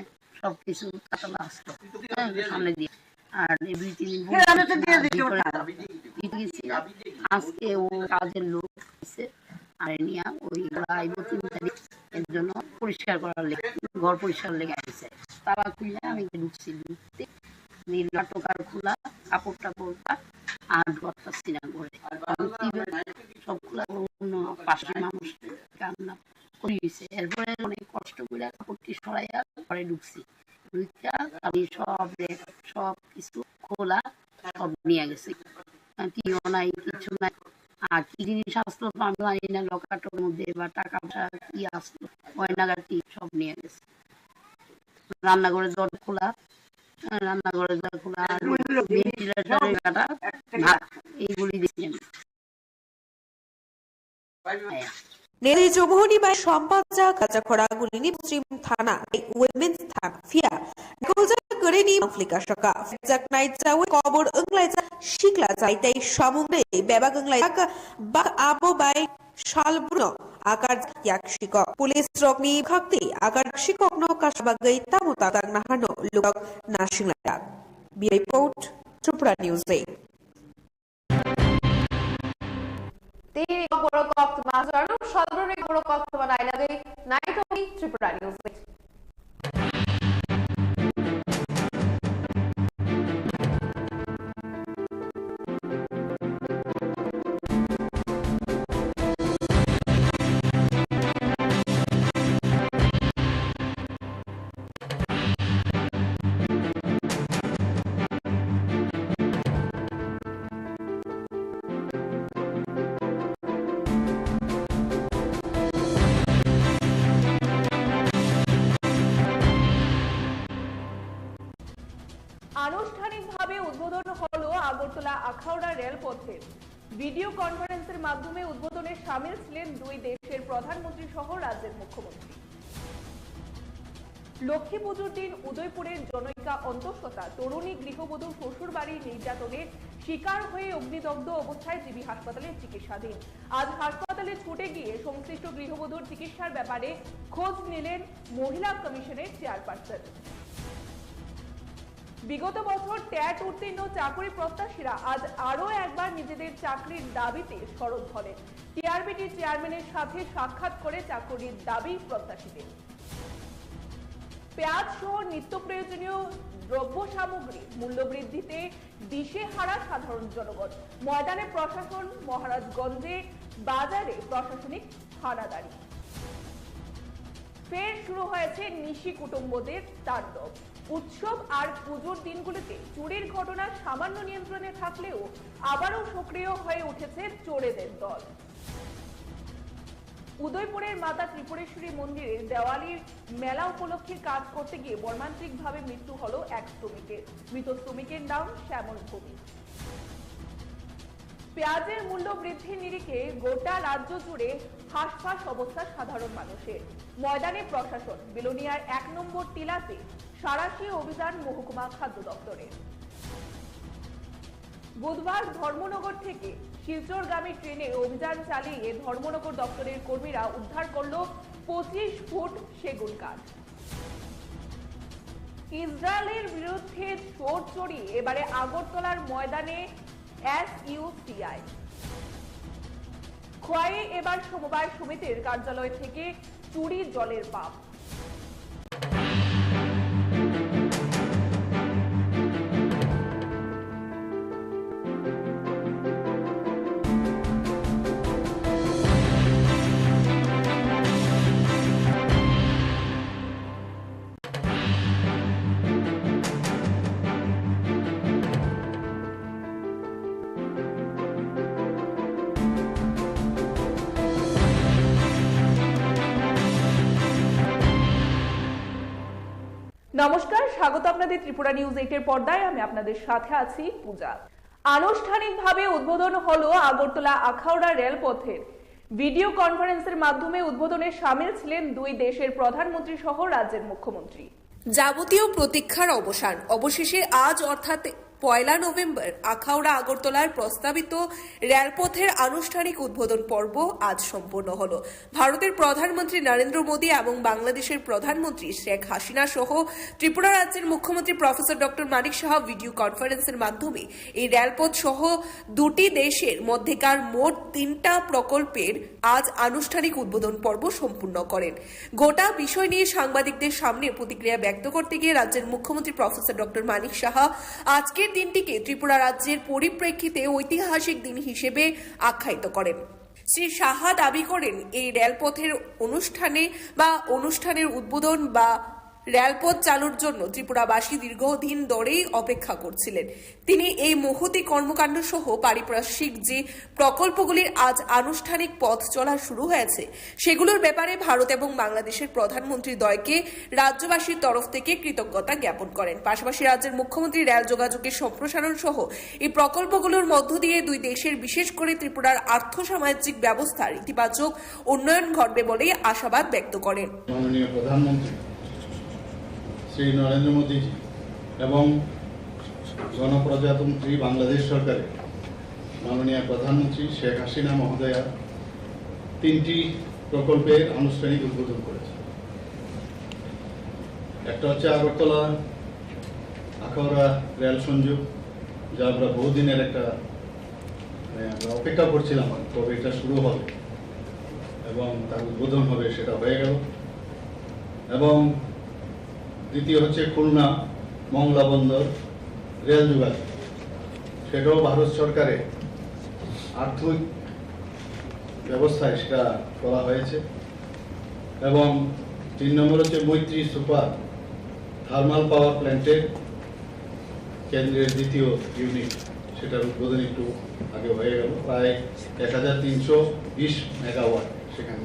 সবকিছু কাটালা আসলো, হ্যাঁ, সামনে দিয়ে। আর এই দুই তিন দিন পর ভিতরে গেছি। আজকে ও কাজের লোক এসে আর নিয়ে ওই আইবো তিন তারিখ, এর জন্য পরিষ্কার করার লেগে, ঘর পরিষ্কার লেগে আসছে। তালা খুলে আমি ঢুকছি, ঢুকতে নীল নাটক আর খোলা, কাপড় টাপড় আর ঘরটা ছিলাম করে। আমি কি বলি, সব খোলা, অন্য পাশের মানুষ রান্না করি দিছে। এরপরে অনেক কষ্ট করে কাপড়টি সরাইয়া ঘরে ঢুকছি। ঢুকিয়া আমি সব রেক, সব কিছু খোলা, সব নিয়ে গেছে। আর কিও নাই, কিছু নাই। আর কি জিনিস আসলো তো আমি জানি না, লকারের মধ্যে বা টাকা পয়সা কি আসলো, গয়নাগাটি সব নিয়ে গেছে। রান্নাঘরের দরজা খোলা, রান্নাঘরের দরজা খোলা, আর ভেন্টিলেটরের কাটা ভাত, এইগুলি দিচ্ছি আমি। Netaji Romohoni bai Sampaja Kachakhora Gulini Pachim Thana, Women's Thana, Phia, Golja Gureni Maflika Shaka, Jaknai Chawi Kobor Wnglaijak Sikla Jai tei Samung Rei Bebak Wnglaijak Bak Abo bai Salbruno akar yaksiko. Police rokni khakti akar sikokno kasabagwi tamo tatak nahano lukok nasinglajak. Bureau report, Tripura News eight. Tei borok koktwma, Salbruno borok koktwma nainagwi naitokni Tripura News eight. আনুষ্ঠানিকভাবে উদ্বোধন হলো আগরতলা আখাউড়া রেলপথের। ভিডিও কনফারেন্সের মাধ্যমে উদ্বোধনে সামিল ছিলেন দুই দেশের প্রধানমন্ত্রী সহ রাজ্যের মুখ্যমন্ত্রী। লক্ষ্মী পুজোর দিন উদয়পুরের জনৈকা অন্তঃসত্ত্বা তরুণী গৃহবধূ শ্বশুরবাড়ি নির্যাতনের শিকার হয়ে অগ্নিদগ্ধ অবস্থায় জিবি হাসপাতালে চিকিৎসাধীন। আজ হাসপাতালে ছুটে গিয়ে সংশ্লিষ্ট গৃহবধূর চিকিৎসার ব্যাপারে খোঁজ নিলেন মহিলা কমিশনের চেয়ারপারসন। বিগত বছর ট্যাট উত্তীর্ণ চাকরি প্রত্যাশীরা আজ আরও একবার নিজেদের চাকরির দাবিতে সরব হলেন। টিআরবিটি চেয়ারম্যানের সাথে সাক্ষাৎ করে চাকরির দাবি প্রত্যাশীদের। পেঁয়াজ সহ নিত্য প্রয়োজনীয় দ্রব্য সামগ্রী মূল্যবৃদ্ধিতে দিশেহারা সাধারণ জনগণ। ময়দানে প্রশাসন, মহারাজগঞ্জে বাজারে প্রশাসনিক হানাদারি। ফের শুরু হয়েছে নিশি কুটুম্বদের তাণ্ডব। উৎসব আর পুজোর দিনগুলিতে চুরির ঘটনা সামান্য নিয়ন্ত্রণে থাকলেও আবারও সক্রিয় হয়ে উঠেছে চোরেদের দল। উদয়পুরের মাতা ত্রিপুরেশ্বরী মন্দিরে দেওয়ালির মেলা উপলক্ষে কাজ করতে গিয়ে মর্মান্তিকভাবে মৃত্যু হলো এক শ্রমিকের। মৃত শ্রমিকের নাম শ্যামল ভৌমিক। পেঁয়াজের মূল্য বৃদ্ধির নিরিখে গোটা রাজ্য জুড়ে হাঁসফাঁস অবস্থা সাধারণ মানুষের। ময়দানে প্রশাসন, বিলোনিয়ার এক নম্বর টিলাতে সাঁড়াশি অভিযান মহকুমা খাদ্য দপ্তরের। বুধবার ধর্মনগর থেকে শিলচরগামী ট্রেনে অভিযান চালিয়ে ধর্মনগর দপ্তরের কর্মীরা উদ্ধার করল পঁচিশ ফুট সেগুন কাঠ। ইসরায়েলের বিরুদ্ধে জোর চড়িয়ে এবারে আগরতলার ময়দানে এসইউসিআই। খোয়াইয়ে এবার সমবায় সমিতির কার্যালয় থেকে চুরি জলের পাম্প। নমস্কার, স্বাগত আপনাদের ত্রিপুরা নিউজ এইটের পর্দায়। আমি আপনাদের সাথে আছি পূজা। আনুষ্ঠানিকভাবে উদ্বোধন হলো আগরতলা আখাউড়া রেলপথের। ভিডিও কনফারেন্সের মাধ্যমে উদ্বোধনে সামিল ছিলেন দুই দেশের প্রধানমন্ত্রী সহ রাজ্যের মুখ্যমন্ত্রী। যাবতীয় প্রতীক্ষার অবসান। অবশেষে আজ অর্থাৎ পয়লা নভেম্বর আখাউড়া আগরতলার প্রস্তাবিত রেলপথের আনুষ্ঠানিক উদ্বোধন পর্ব আজ সম্পন্ন হলো। ভারতের প্রধানমন্ত্রী নরেন্দ্র মোদী এবং বাংলাদেশের প্রধানমন্ত্রী শেখ হাসিনা সহ ত্রিপুরা রাজ্যের মুখ্যমন্ত্রী প্রফেসর ডক্টর মানিক সাহা ভিডিও কনফারেন্সের মাধ্যমে এই রেলপথ সহ দুটি দেশের মধ্যেকার মোট তিনটা প্রকল্পের আজ আনুষ্ঠানিক উদ্বোধন পর্ব সম্পূর্ণ করেন। গোটা বিষয় নিয়ে সাংবাদিকদের সামনে প্রতিক্রিয়া ব্যক্ত করতে গিয়ে রাজ্যের মুখ্যমন্ত্রী প্রফেসর ডক্টর মানিক সাহা আজকের দিনটিকে ত্রিপুরা রাজ্যের পরিপ্রেক্ষিতে ঐতিহাসিক দিন হিসেবে আখ্যায়িত করেন। শ্রী সাহা দাবি করেন, এই রেলপথের অনুষ্ঠানে বা অনুষ্ঠানের উদ্বোধন বা রেলপথ চালুর জন্য ত্রিপুরাবাসী দীর্ঘদিন ধরেই অপেক্ষা করছিলেন। তিনি এই মহতী কর্মকাণ্ড সহ পারিপার্শ্বিক যে প্রকল্পগুলির আজ আনুষ্ঠানিক পথ চলা শুরু হয়েছে, সেগুলোর ব্যাপারে ভারত এবং বাংলাদেশের প্রধানমন্ত্রী দ্বয়কে রাজ্যবাসীর তরফ থেকে কৃতজ্ঞতা জ্ঞাপন করেন। পাশাপাশি রাজ্যের মুখ্যমন্ত্রী রেল যোগাযোগের সম্প্রসারণ সহ এই প্রকল্পগুলোর মধ্য দিয়ে দুই দেশের, বিশেষ করে ত্রিপুরার আর্থ সামাজিক ব্যবস্থার ইতিবাচক উন্নয়ন ঘটবে বলেই আশাবাদ ব্যক্ত করেন। মাননীয় প্রধানমন্ত্রী শ্রী নরেন্দ্র মোদীজি এবং গণপ্রজাতন্ত্রী বাংলাদেশ সরকারের মাননীয় প্রধানমন্ত্রী শেখ হাসিনা মহোদয়া তিনটি প্রকল্পের আনুষ্ঠানিক উদ্বোধন করেছেন। একটা হচ্ছে আগরতলা আখাউড়া রেল সংযোগ, যা আমরা বহুদিনের একটা, মানে, আমরা অপেক্ষা করছিলাম কবে এটা শুরু হবে এবং তার উদ্বোধন হবে, সেটা হয়ে গেল। এবং দ্বিতীয় হচ্ছে খুলনা মংলা বন্দর রেল যোগাযোগ, সেটাও ভারত সরকারের আর্থিক ব্যবস্থায় সেটা করা হয়েছে। এবং তিন নম্বর হচ্ছে মৈত্রী সুপার থার্মাল পাওয়ার প্ল্যান্টের কেন্দ্রের দ্বিতীয় ইউনিট, সেটার উদ্বোধন একটু আগে হয়ে গেল। প্রায় এক হাজার তিনশো বিশ মেগাওয়াট সেখানে,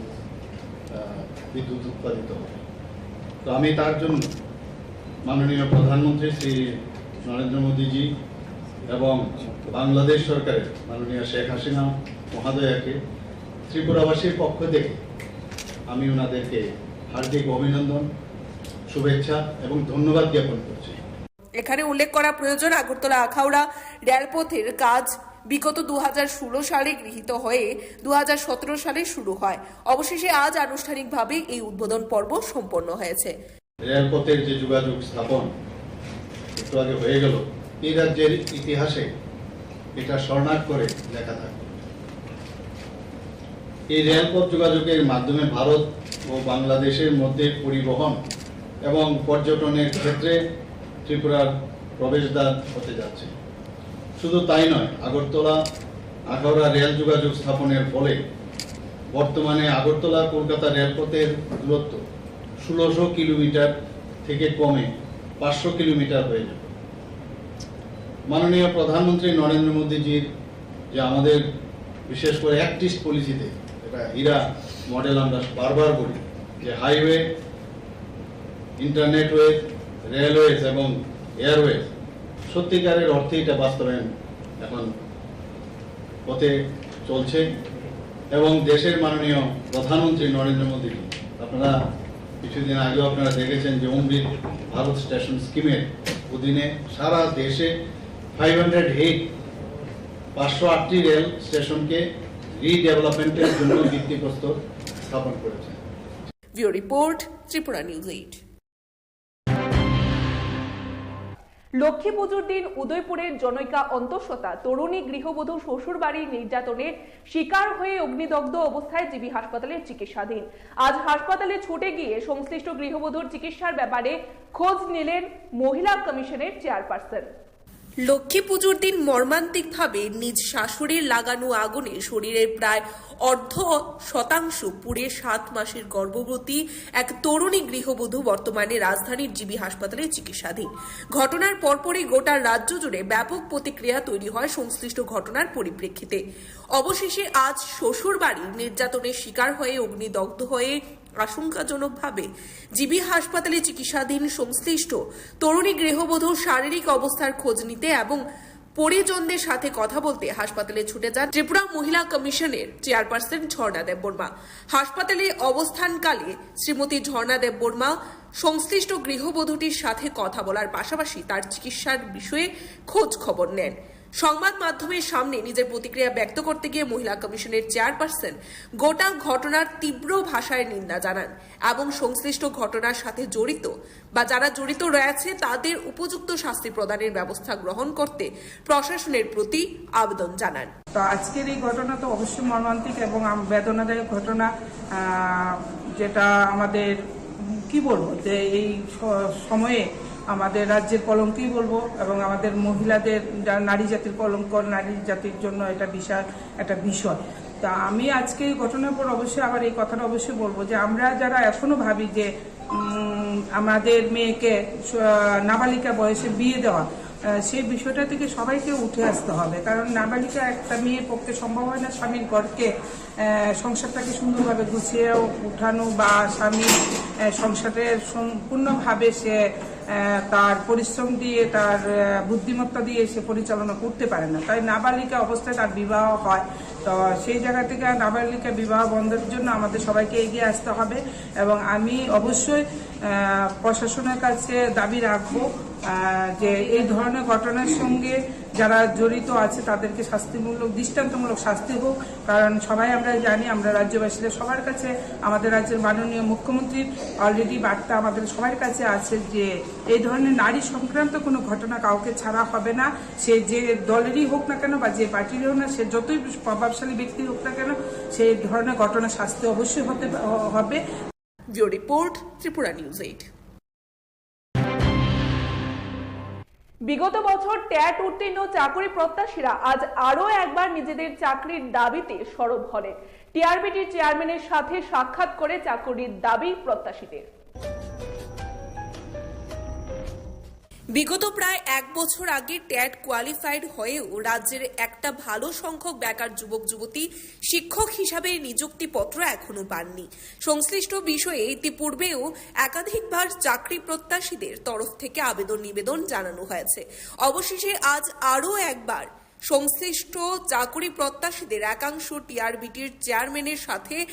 আহ, বিদ্যুৎ উৎপাদিত হবে। তো আমি তার জন্য মাননীয় প্রধানমন্ত্রী শ্রী নরেন্দ্র মোদীজি এবং বাংলাদেশ সরকারের মাননীয় শেখ হাসিনা মহোদয়াকে ত্রিপুরাবাসীর পক্ষ থেকে আমি ওনাদেরকে হার্দিক অভিনন্দন, শুভেচ্ছা এবং ধন্যবাদ জ্ঞাপন করছি। এখানে উল্লেখ করা প্রয়োজন, আগরতলা আখাউড়া রেলপথের কাজ বিগত দু হাজার ষোলো সালে গৃহীত হয়ে দু হাজার সতেরো সালে শুরু হয়। অবশেষে আজ আনুষ্ঠানিকভাবে এই উদ্বোধন পর্ব সম্পন্ন হয়েছে। রেলপথের যে যোগাযোগ স্থাপন একটু আগে হয়ে গেল, এই রাজ্যের ইতিহাসে এটা স্বর্ণাক্ষরে লেখা থাকবে। এই রেলপথ যোগাযোগের মাধ্যমে ভারত ও বাংলাদেশের মধ্যে পরিবহন এবং পর্যটনের ক্ষেত্রে ত্রিপুরার প্রবেশদ্বার হতে যাচ্ছে। শুধু তাই নয়, আগরতলা আখাউড়া রেল যোগাযোগ স্থাপনের ফলে বর্তমানে আগরতলা কলকাতা রেলপথের দূরত্ব ষোলোশো কিলোমিটার থেকে কমে পাঁচশো কিলোমিটার হয়ে যাবে। মাননীয় প্রধানমন্ত্রী নরেন্দ্র মোদীজির যে আমাদের বিশেষ করে অ্যাক্ট ইস্ট পলিসিতে, এটা হীরা মডেল আমরা বারবার বলি, যে হাইওয়ে, ইন্টারনেটওয়েজ, রেলওয়েজ এবং এয়ারওয়েজ, সত্যিকারের অর্থে এটা বাস্তবায়ন এখন পথে চলছে। এবং দেশের মাননীয় প্রধানমন্ত্রী নরেন্দ্র মোদী, আপনারা কিছুদিন আগেও আপনারা দেখেছেন যে অমৃত ভারত স্টেশন স্কিমের অধীনে সারা দেশে ফাইভ হান্ড্রেড এইট পাঁচশো আটটি রেল স্টেশনকে রিডেভেলপমেন্টের জন্য ভিত্তিপ্রস্তর স্থাপন করেছে। Bureau Report, Tripura News eight. Lakshmi পুজোর দিন উদয়পুরের জনৈকা অন্তঃসত্ত্বা তরুণী গৃহবধূ শ্বশুরবাড়ির নির্যাতনের শিকার হয়ে অগ্নিদগ্ধ অবস্থায় জিবি হাসপাতালে চিকিৎসাধীন। আজ হাসপাতালে ছুটে গিয়ে সংশ্লিষ্ট গৃহবধূর চিকিৎসার ব্যাপারে খোঁজ নিলেন মহিলা কমিশনের চেয়ারপারসন। লক্ষ্মী পুজোর দিন মর্মান্তিকভাবে নিজ শাশুড়ির লাগানো আগুনে শরীরের প্রায় অর্ধ শতাংশ পুড়ে সাত মাসের গর্ভবতী এক তরুণী গৃহবধূ বর্তমানে রাজধানীর জিবি হাসপাতালে চিকিৎসাধীন। ঘটনার পরপরই গোটা রাজ্য জুড়ে ব্যাপক প্রতিক্রিয়া তৈরি হয় সংশ্লিষ্ট ঘটনার পরিপ্রেক্ষিতে। অবশেষে আজ শ্বশুর বাড়ির নির্যাতনের শিকার হয়ে অগ্নিদগ্ধ হয়ে আশঙ্কাজনকভাবে জিবি হাসপাতালে চিকিৎসাধীন সংশ্লিষ্ট তরুণী গৃহবধূর শারীরিক অবস্থার খোঁজ নিতে এবং পরিজনদের সাথে কথা বলতে হাসপাতালে ছুটে যান ত্রিপুরা মহিলা কমিশনের চেয়ারপারসন ঝর্ণা দেববর্মা। হাসপাতালে অবস্থানকালে শ্রীমতী ঝর্ণা দেববর্মা সংশ্লিষ্ট গৃহবধূটির সাথে কথা বলার পাশাপাশি তার চিকিৎসার বিষয়ে খোঁজ খবর নেন। সংবাদ মাধ্যমের সামনে নিজের প্রতিক্রিয়া ব্যক্ত করতে গিয়ে মহিলা কমিশনের চেয়ারপারসন গোটা ঘটনার তীব্র ভাষায় নিন্দা জানান এবং সংশ্লিষ্ট ঘটনার সাথে জড়িত বা যারা জড়িত রয়েছে তাদের উপযুক্ত শাস্তি প্রদানের ব্যবস্থা গ্রহণ করতে প্রশাসনের প্রতি আবেদন জানান। তো আজকের এই ঘটনা তো অবশ্যই মর্মান্তিক এবং আম- বেদনাদায়ক ঘটনা, আহ, যেটা আমাদের কি বলবো, যে এই স- সময়ে আমাদের রাজ্যের কলঙ্কই বলবো এবং আমাদের মহিলাদের যা- নারী জাতির কলঙ্ক, নারী জাতির জন্য এটা বিশাল একটা বিষয়। তা আমি আজকে এই ঘটনার পর অবশ্যই আবার এই কথাটা অবশ্যই বলবো যে আমরা যারা এখনো ভাবি যে উম, আমাদের মেয়েকে স- নাবালিকা বয়সে বিয়ে দেওয়া, আহ, সেই বিষয়টা থেকে সবাইকে উঠে আসতে হবে। কারণ নাবালিকা একটা মেয়ের পক্ষে সম্ভব হয় না স্বামীর ঘরকে, আহ, সংসারটাকে সুন্দরভাবে গুছিয়ে উঠানো বা স্বামীর, আহ, সংসারে সম্পূর্ণভাবে সে, আহ, তার পরিশ্রম দিয়ে, তার, আহ, বুদ্ধিমত্তা দিয়ে সে পরিচালনা করতে পারে না। তাই নাবালিকা অবস্থায় তার বিবাহ হয়। তো সেই জায়গা থেকে নাবালিকা বিবাহ বন্ধের জন্য আমাদের সবাইকে এগিয়ে আসতে হবে এবং আমি অবশ্যই, আহ, প্রশাসনের কাছে দাবি রাখবো, আহ, যে এই ধরনের ঘটনার সঙ্গে যারা জড়িত আছে তাদেরকে শাস্তিমূলক, দৃষ্টান্তমূলক শাস্তি হোক। কারণ সবাই আমরা জানি, আমরা রাজ্যবাসীরা সবার কাছে, আমাদের রাজ্যের মাননীয় মুখ্যমন্ত্রীর অলরেডি বার্তা আমাদের সবার কাছে আছে যে এই ধরনের নারী সংক্রান্ত কোনো ঘটনা কাউকে ছাড়া হবে না। সে যে দলেরই হোক না কেন বা যে পার্টিরই হোক না, সে যতই প্রভাবশালী ব্যক্তি হোক না কেন, সেই ধরনের ঘটনা শাস্তি অবশ্যই হতে হবে। Bureau report, Tripura news eight. বিগত বছর ট্যাট উত্তীর্ণ চাকুরি প্রত্যাশীরা আজ আরও একবার নিজেদের চাকরির দাবিতে সরব হলেন। টিআরবিটির চেয়ারম্যানের সাথে সাক্ষাৎ করে চাকুরির দাবি প্রত্যাশীদের। বিগত প্রায় এক বছর আগে ট্যাট কোয়ালিফাইড হয়েও রাজ্যের একটা ভালো সংখ্যক বেকার যুবক যুবতী শিক্ষক হিসাবে নিযুক্তিপত্র এখনো পাননি। সংশ্লিষ্ট বিষয়ে ইতিপূর্বেও একাধিকবার চাকরি প্রত্যাশীদের তরফ থেকে আবেদন নিবেদন জানানো হয়েছে। অবশেষে আজ আরও একবার সংশ্লিষ্ট চাকুরি প্রত্যাশীদের একাংশ টিআরবিটির চেয়ারম্যানের সাথে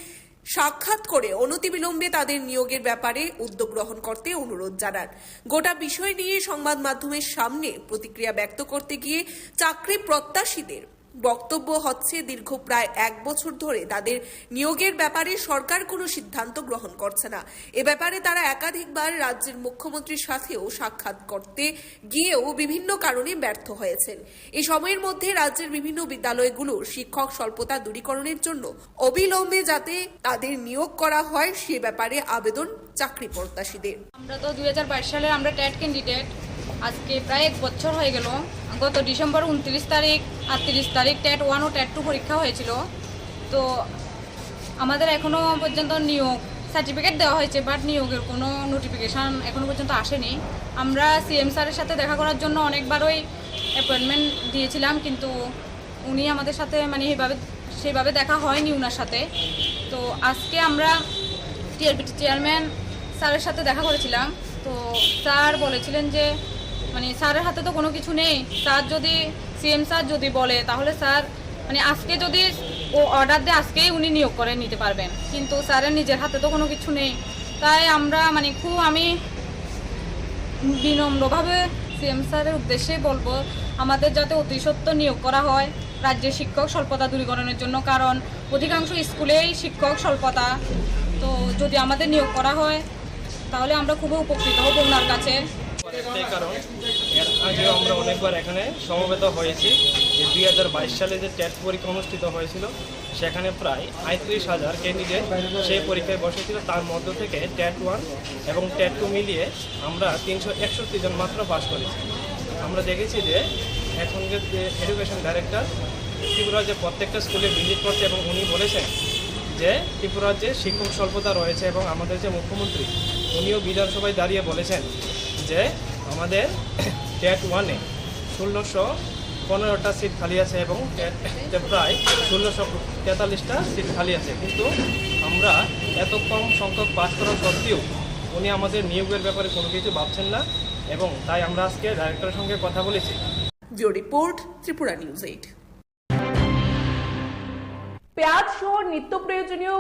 সাক্ষাৎ করে অনতিবিলম্বে তাদের নিয়োগের ব্যাপারে উদ্যোগ গ্রহণ করতে অনুরোধ জানান। গোটা বিষয় নিয়ে সংবাদ মাধ্যমের সামনে প্রতিক্রিয়া ব্যক্ত করতে গিয়ে চাকরি প্রত্যাশীদের বক্তব্য হচ্ছে, দীর্ঘ প্রায় এক বছর ধরে তাদের নিয়োগের ব্যাপারে সরকার কোনো সিদ্ধান্ত গ্রহণ করছে না। এ ব্যাপারে তারা একাধিকবার রাজ্যের মুখ্যমন্ত্রীর সাথেও সাক্ষাৎ করতে গিয়েও বিভিন্ন কারণে ব্যর্থ হয়েছেন। এই সময়ের মধ্যে রাজ্যের বিভিন্ন বিদ্যালয়গুলোর শিক্ষক স্বল্পতা দূরীকরণের জন্য অবিলম্বে যাতে তাদের নিয়োগ করা হয়, সে ব্যাপারে আবেদন চাকরি প্রত্যাশীদের। আমরা তো দুই হাজার বাইশ সালের আমরা ট্যাট ক্যান্ডিডেট। আজকে প্রায় এক বছর হয়ে গেল। গত ডিসেম্বর ঊনত্রিশ তারিখ, আটত্রিশ তারিখ ট্যাট ওয়ান ও ট্যাট টু পরীক্ষা হয়েছিল। তো আমাদের এখনো পর্যন্ত নিয়োগ সার্টিফিকেট দেওয়া হয়েছে, বাট নিয়োগের কোনো নোটিফিকেশন এখনো পর্যন্ত আসেনি। আমরা সিএম স্যারের সাথে দেখা করার জন্য অনেকবারই অ্যাপয়েন্টমেন্ট দিয়েছিলাম, কিন্তু উনি আমাদের সাথে মানে এইভাবে, সেইভাবে দেখা হয়নি ওনার সাথে। তো আজকে আমরা টিআরবিটি চেয়ারম্যান স্যারের সাথে দেখা করেছিলাম। তো স্যার বলেছিলেন যে মানে স্যারের হাতে তো কোনো কিছু নেই, স্যার যদি, সিএম স্যার যদি বলে, তাহলে স্যার মানে আজকে যদি ও অর্ডার দেয়, আজকেই উনি নিয়োগ করে নিতে পারবেন, কিন্তু স্যারের নিজের হাতে তো কোনো কিছু নেই। তাই আমরা মানে খুব, আমি বিনম্রভাবে সিএম স্যারের উদ্দেশ্যে বলবো, আমাদের যাতে অতি সত্বর নিয়োগ করা হয়। রাজ্যে শিক্ষক স্বল্পতা দূরীকরণের জন্য, কারণ অধিকাংশ স্কুলেই শিক্ষক স্বল্পতা। তো যদি আমাদের নিয়োগ করা হয়, তাহলে আমরা খুবই উপকৃত হব ওনার কাছে। একটাই কারণ, এর আগেও আমরা অনেকবার এখানে সমবেত হয়েছি যে দুই হাজার বাইশ সালে যে টেট পরীক্ষা অনুষ্ঠিত হয়েছিল, সেখানে প্রায় আঁইত্রিশ হাজার ক্যান্ডিডেট সেই পরীক্ষায় বসেছিল। তার মধ্য থেকে টেট ওয়ান এবং টেট টু মিলিয়ে আমরা তিনশো একষট্টি জন মাত্র পাস করেছি। আমরা দেখেছি যে এখনকার যে এডুকেশন ডাইরেক্টর ত্রিপুরার যে প্রত্যেকটা স্কুলে ভিজিট করছে এবং উনি বলেছেন যে ত্রিপুরার যে শিক্ষক স্বল্পতা রয়েছে এবং আমাদের যে মুখ্যমন্ত্রী, উনিও বিধানসভায় দাঁড়িয়ে বলেছেন যে আমাদের টেট ওয়ানে ষোলোশো পনেরোটা সিট খালি আছে এবং টেটে প্রায় ষোলোশো তেতাল্লিশটা সিট খালি আছে। কিন্তু আমরা এত কম সংখ্যক পাস করা সত্ত্বেও উনি আমাদের নিয়োগের ব্যাপারে কোনো কিছু ভাবছেন না এবং তাই আমরা আজকে ডাইরেক্টরের সঙ্গে কথা বলেছি। Bureau report, Tripura news eight. পেঁয়াজ সহ নিত্য প্রয়োজনীয়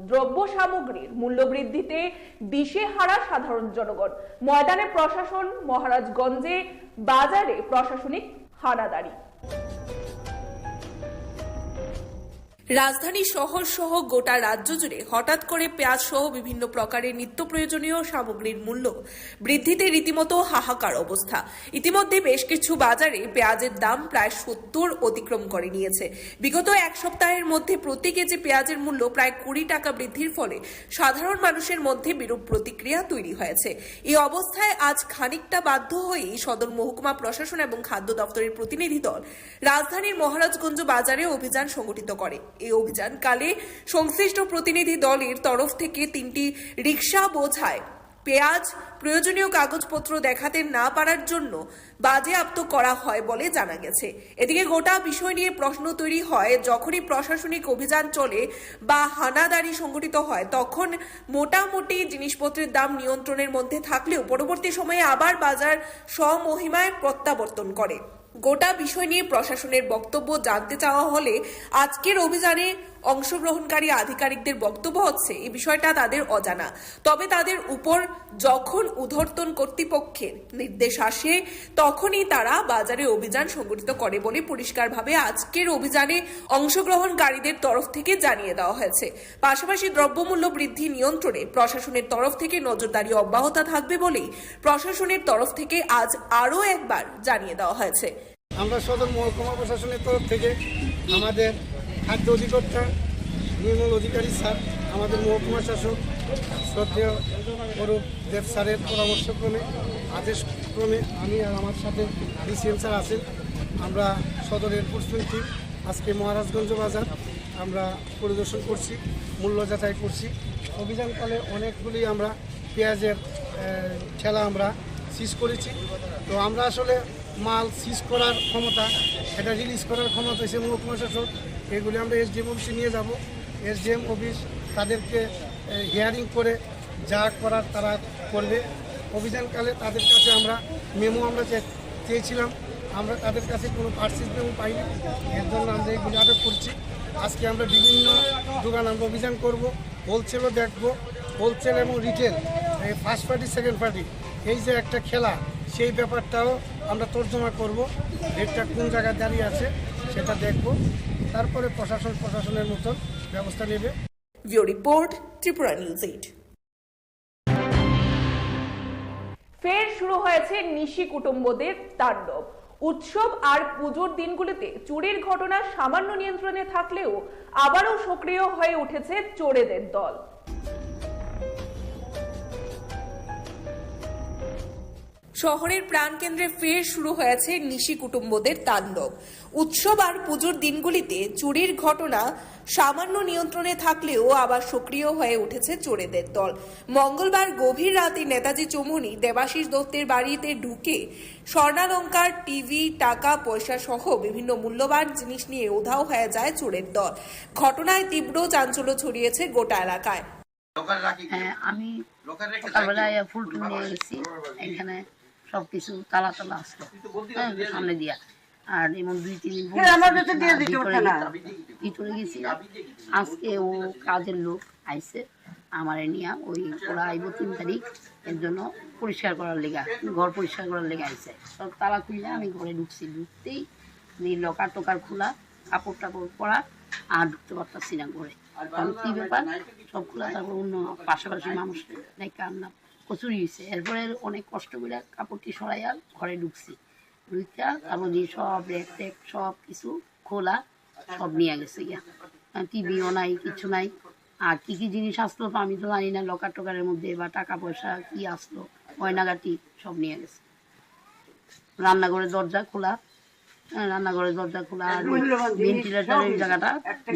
দ্রব্য সামগ্রীর মূল্য বৃদ্ধিতে দিশেহারা সাধারণ জনগণ। ময়দানে প্রশাসন, মহারাজগঞ্জে বাজারে প্রশাসনিক হানাদারি। রাজধানী শহর সহ গোটা রাজ্য জুড়ে হঠাৎ করে পেঁয়াজ সহ বিভিন্ন প্রকারের নিত্য প্রয়োজনীয় সামগ্রীর মূল্য বৃদ্ধিতে রীতিমতো হাহাকার অবস্থা। ইতিমধ্যে বেশ কিছু বাজারে পেঁয়াজের দাম প্রায় সত্তর অতিক্রম করে নিয়েছে। বিগত এক সপ্তাহের মধ্যে প্রতি কেজি পেঁয়াজের মূল্য প্রায় কুড়ি টাকা বৃদ্ধির ফলে সাধারণ মানুষের মধ্যে বিরূপ প্রতিক্রিয়া তৈরি হয়েছে। এই অবস্থায় আজ খানিকটা বাধ্য হয়েই সদর মহকুমা প্রশাসন এবং খাদ্য দপ্তরের প্রতিনিধি দল রাজধানীর মহারাজগঞ্জ বাজারে অভিযান সংগঠিত করে। এই অভিযানকালে সংশ্লিষ্ট প্রতিনিধি দলের তরফ থেকে তিনটি রিক্সা বোঝায় পেঁয়াজ, প্রয়োজনীয় কাগজপত্র দেখাতে না পারার জন্য বাজেয়াপ্ত করা হয় বলে জানা গেছে। এদিকে গোটা বিষয় নিয়ে প্রশ্ন তৈরি হয়, যখনই প্রশাসনিক অভিযান চলে বা হানাদারি সংগঠিত হয়, তখন মোটামুটি জিনিসপত্রের দাম নিয়ন্ত্রণের মধ্যে থাকলেও পরবর্তী সময়ে আবার বাজার স্বমহিমায় প্রত্যাবর্তন করে। গোটা বিষয় নিয়ে প্রশাসনের বক্তব্য জানতে চাওয়া হলে আজকের অভিযানে অংশগ্রহণকারী আধিকারিকদের বক্তব্য হচ্ছে এই বিষয়টা তাদের অজানা। তবে তাদের উপর যখন ঊর্ধ্বতন কর্তৃপক্ষের নির্দেশ আসে, তখনই তারা বাজারে অভিযান সংগঠিত করে বলে পরিষ্কারভাবে আজকের অভিযানে অংশগ্রহণকারীদের তরফ থেকে জানিয়ে দেওয়া হয়েছে। পাশাপাশি দ্রব্যমূল্য বৃদ্ধি নিয়ন্ত্রণে প্রশাসনের তরফ থেকে নজরদারি অব্যাহত থাকবে বলেই প্রশাসনের তরফ থেকে আজ আরও একবার জানিয়ে দেওয়া হয়েছে। আমরা সদর মহকুমা প্রশাসনের তরফ থেকে আমাদের খাদ্য অধিকর্তা নির্মল অধিকারী স্যার, আমাদের মহকুমা শাসক শ্রদ্ধেয় অরূপ দেব স্যারের পরামর্শক্রমে, আদেশক্রমে আমি আর আমার সাথে ডিসিএম স্যার আছেন, আমরা সদর এনফোর্সমেন্ট টিম আজকে মহারাজগঞ্জ বাজার আমরা পরিদর্শন করছি, মূল্য যাচাই করছি। অভিযানকালে অনেকগুলি আমরা পেঁয়াজের, আহ, ঠেলা আমরা সিজ করেছি। তো আমরা আসলে মাল সিজ করার ক্ষমতা, এটা রিলিজ করার ক্ষমতা হচ্ছে মহকুমা শাসক। এগুলি আমরা এসডিএম অফিসে নিয়ে যাব। এসডিএম অফিস তাদেরকে, আহ, হিয়ারিং করে যা করার তারা করবে। অভিযানকালে তাদের কাছে আমরা মেমো আমরা চে-, চেয়েছিলাম, আমরা তাদের কাছে কোনো পার্সেস মেমো পাইনি। এর জন্য আমরা এগুলি আটক করছি। আজকে আমরা বিভিন্ন দোকান আমরা অভিযান করব, হোলসেলও দেখব, হোলসেল এবং রিটেল, এই ফার্স্ট পার্টি, সেকেন্ড পার্টি, এই যে একটা খেলা, সেই ব্যাপারটাও আমরা তর্জমা করব। রেটটা কোন জায়গায় দাঁড়িয়ে আছে সেটা দেখব, তারপরে প্রশাসন প্রশাসনের মতন ব্যবস্থা নেবে। Bureau report, Tripura news eight. ফের শুরু হয়েছে নিশি কুটুম্বদের তাণ্ডব। উৎসব আর পুজোর দিনগুলিতে চুরির ঘটনা সামান্য নিয়ন্ত্রণে থাকলেও আবারও সক্রিয় হয়ে উঠেছে চোরেদের দল। শহরের প্রাণকেন্দ্রে ফের শুরু হয়েছে নিশি কুটুম্বদের তাণ্ডব। উৎসব আর পুজোর দিনগুলিতে চুরির ঘটনা সামান্য নিয়ন্ত্রণে থাকলেও আবার সক্রিয় হয়ে উঠেছে চোরেদের দল। মঙ্গলবার গভীর রাতে নেতাজি চৌমুহনী দেবাশিস দত্তের বাড়িতে ঢুকে স্বর্ণালংকার, টিভি, টাকা পয়সা সহ বিভিন্ন মূল্যবান জিনিস নিয়ে উধাও হয়ে যায় চোরের দল। ঘটনায় তীব্র চাঞ্চল্য ছড়িয়েছে গোটা এলাকায়। হ্যাঁ, আমি সকালবেলায় ফুল টুল নিয়ে গেছি, এখানে সবকিছু তালা তালা আসলো, হ্যাঁ, সামনে দিয়া। আর এমন দুই তিন দিন ভিতরে গেছি। আজকে ও কাজের লোক আইছে, আমারে নিয়ে ওই ওরা আইবো তিন তারিখ, এর জন্য পরিষ্কার করার লেগে, ঘর পরিষ্কার করার লেগে আইছে। সব তালা খুলে আমি ঘরে ঢুকছি, ঢুকতেই লকার টকার খোলা, কাপড় টাপড় পরা, আর ঢুকতে পারতাছি না ঘরে। কারণ কি ব্যাপার, সব খোলা, তারপর অন্য পাশাপাশি মানুষ দেখে আমরা কচুরি হয়েছে। এরপরে অনেক কষ্ট করে কাপড়টি সরাইয়া ঘরে ঢুকছি। ঢুকিয়া তারপর দিয়ে সব র‍্যাক ট্যাক সব কিছু খোলা, সব নিয়ে গেছে গিয়া। টিভিও নাই, কিছু নাই। আর কি কি জিনিস আসলো তো আমি তো জানি না, লকার টকারের মধ্যে বা টাকা পয়সা কি আসলো, গয়নাগাটি সব নিয়ে গেছে। রান্নাঘরের দরজা খোলা, হ্যাঁ, রান্নাঘরের দরজা খোলা আর ওই ভেন্টিলেটরের জায়গাটা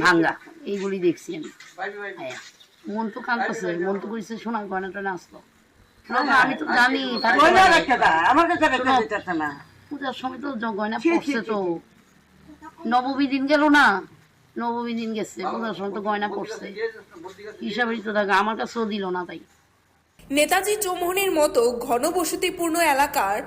ভাঙ্গা, এইগুলি দেখছি আমি। হ্যাঁ, মন তো কাঁদতেছে, মন তো কইছে সোনার গয়না টয়না আসলো। বাবা, আমি তো জানি, তারপরে গয়না রাখতে দা, আমার কাছে রাখতে শোনো, দিতেছে না। পূজার সময় তো জ-, গয়না ছি, ছি, পড়ছে ছি, তো। ছি। নবমী দিন গেল না, নবমী দিন গেছে, পূজার সময় তো গয়না পড়ছে। হিসাবেই তো থাকে, আমার কাছেও দিল না তাই। নেতাজি চৌমুহনীর মতো ঘনবসতিপূর্ণ এলাকার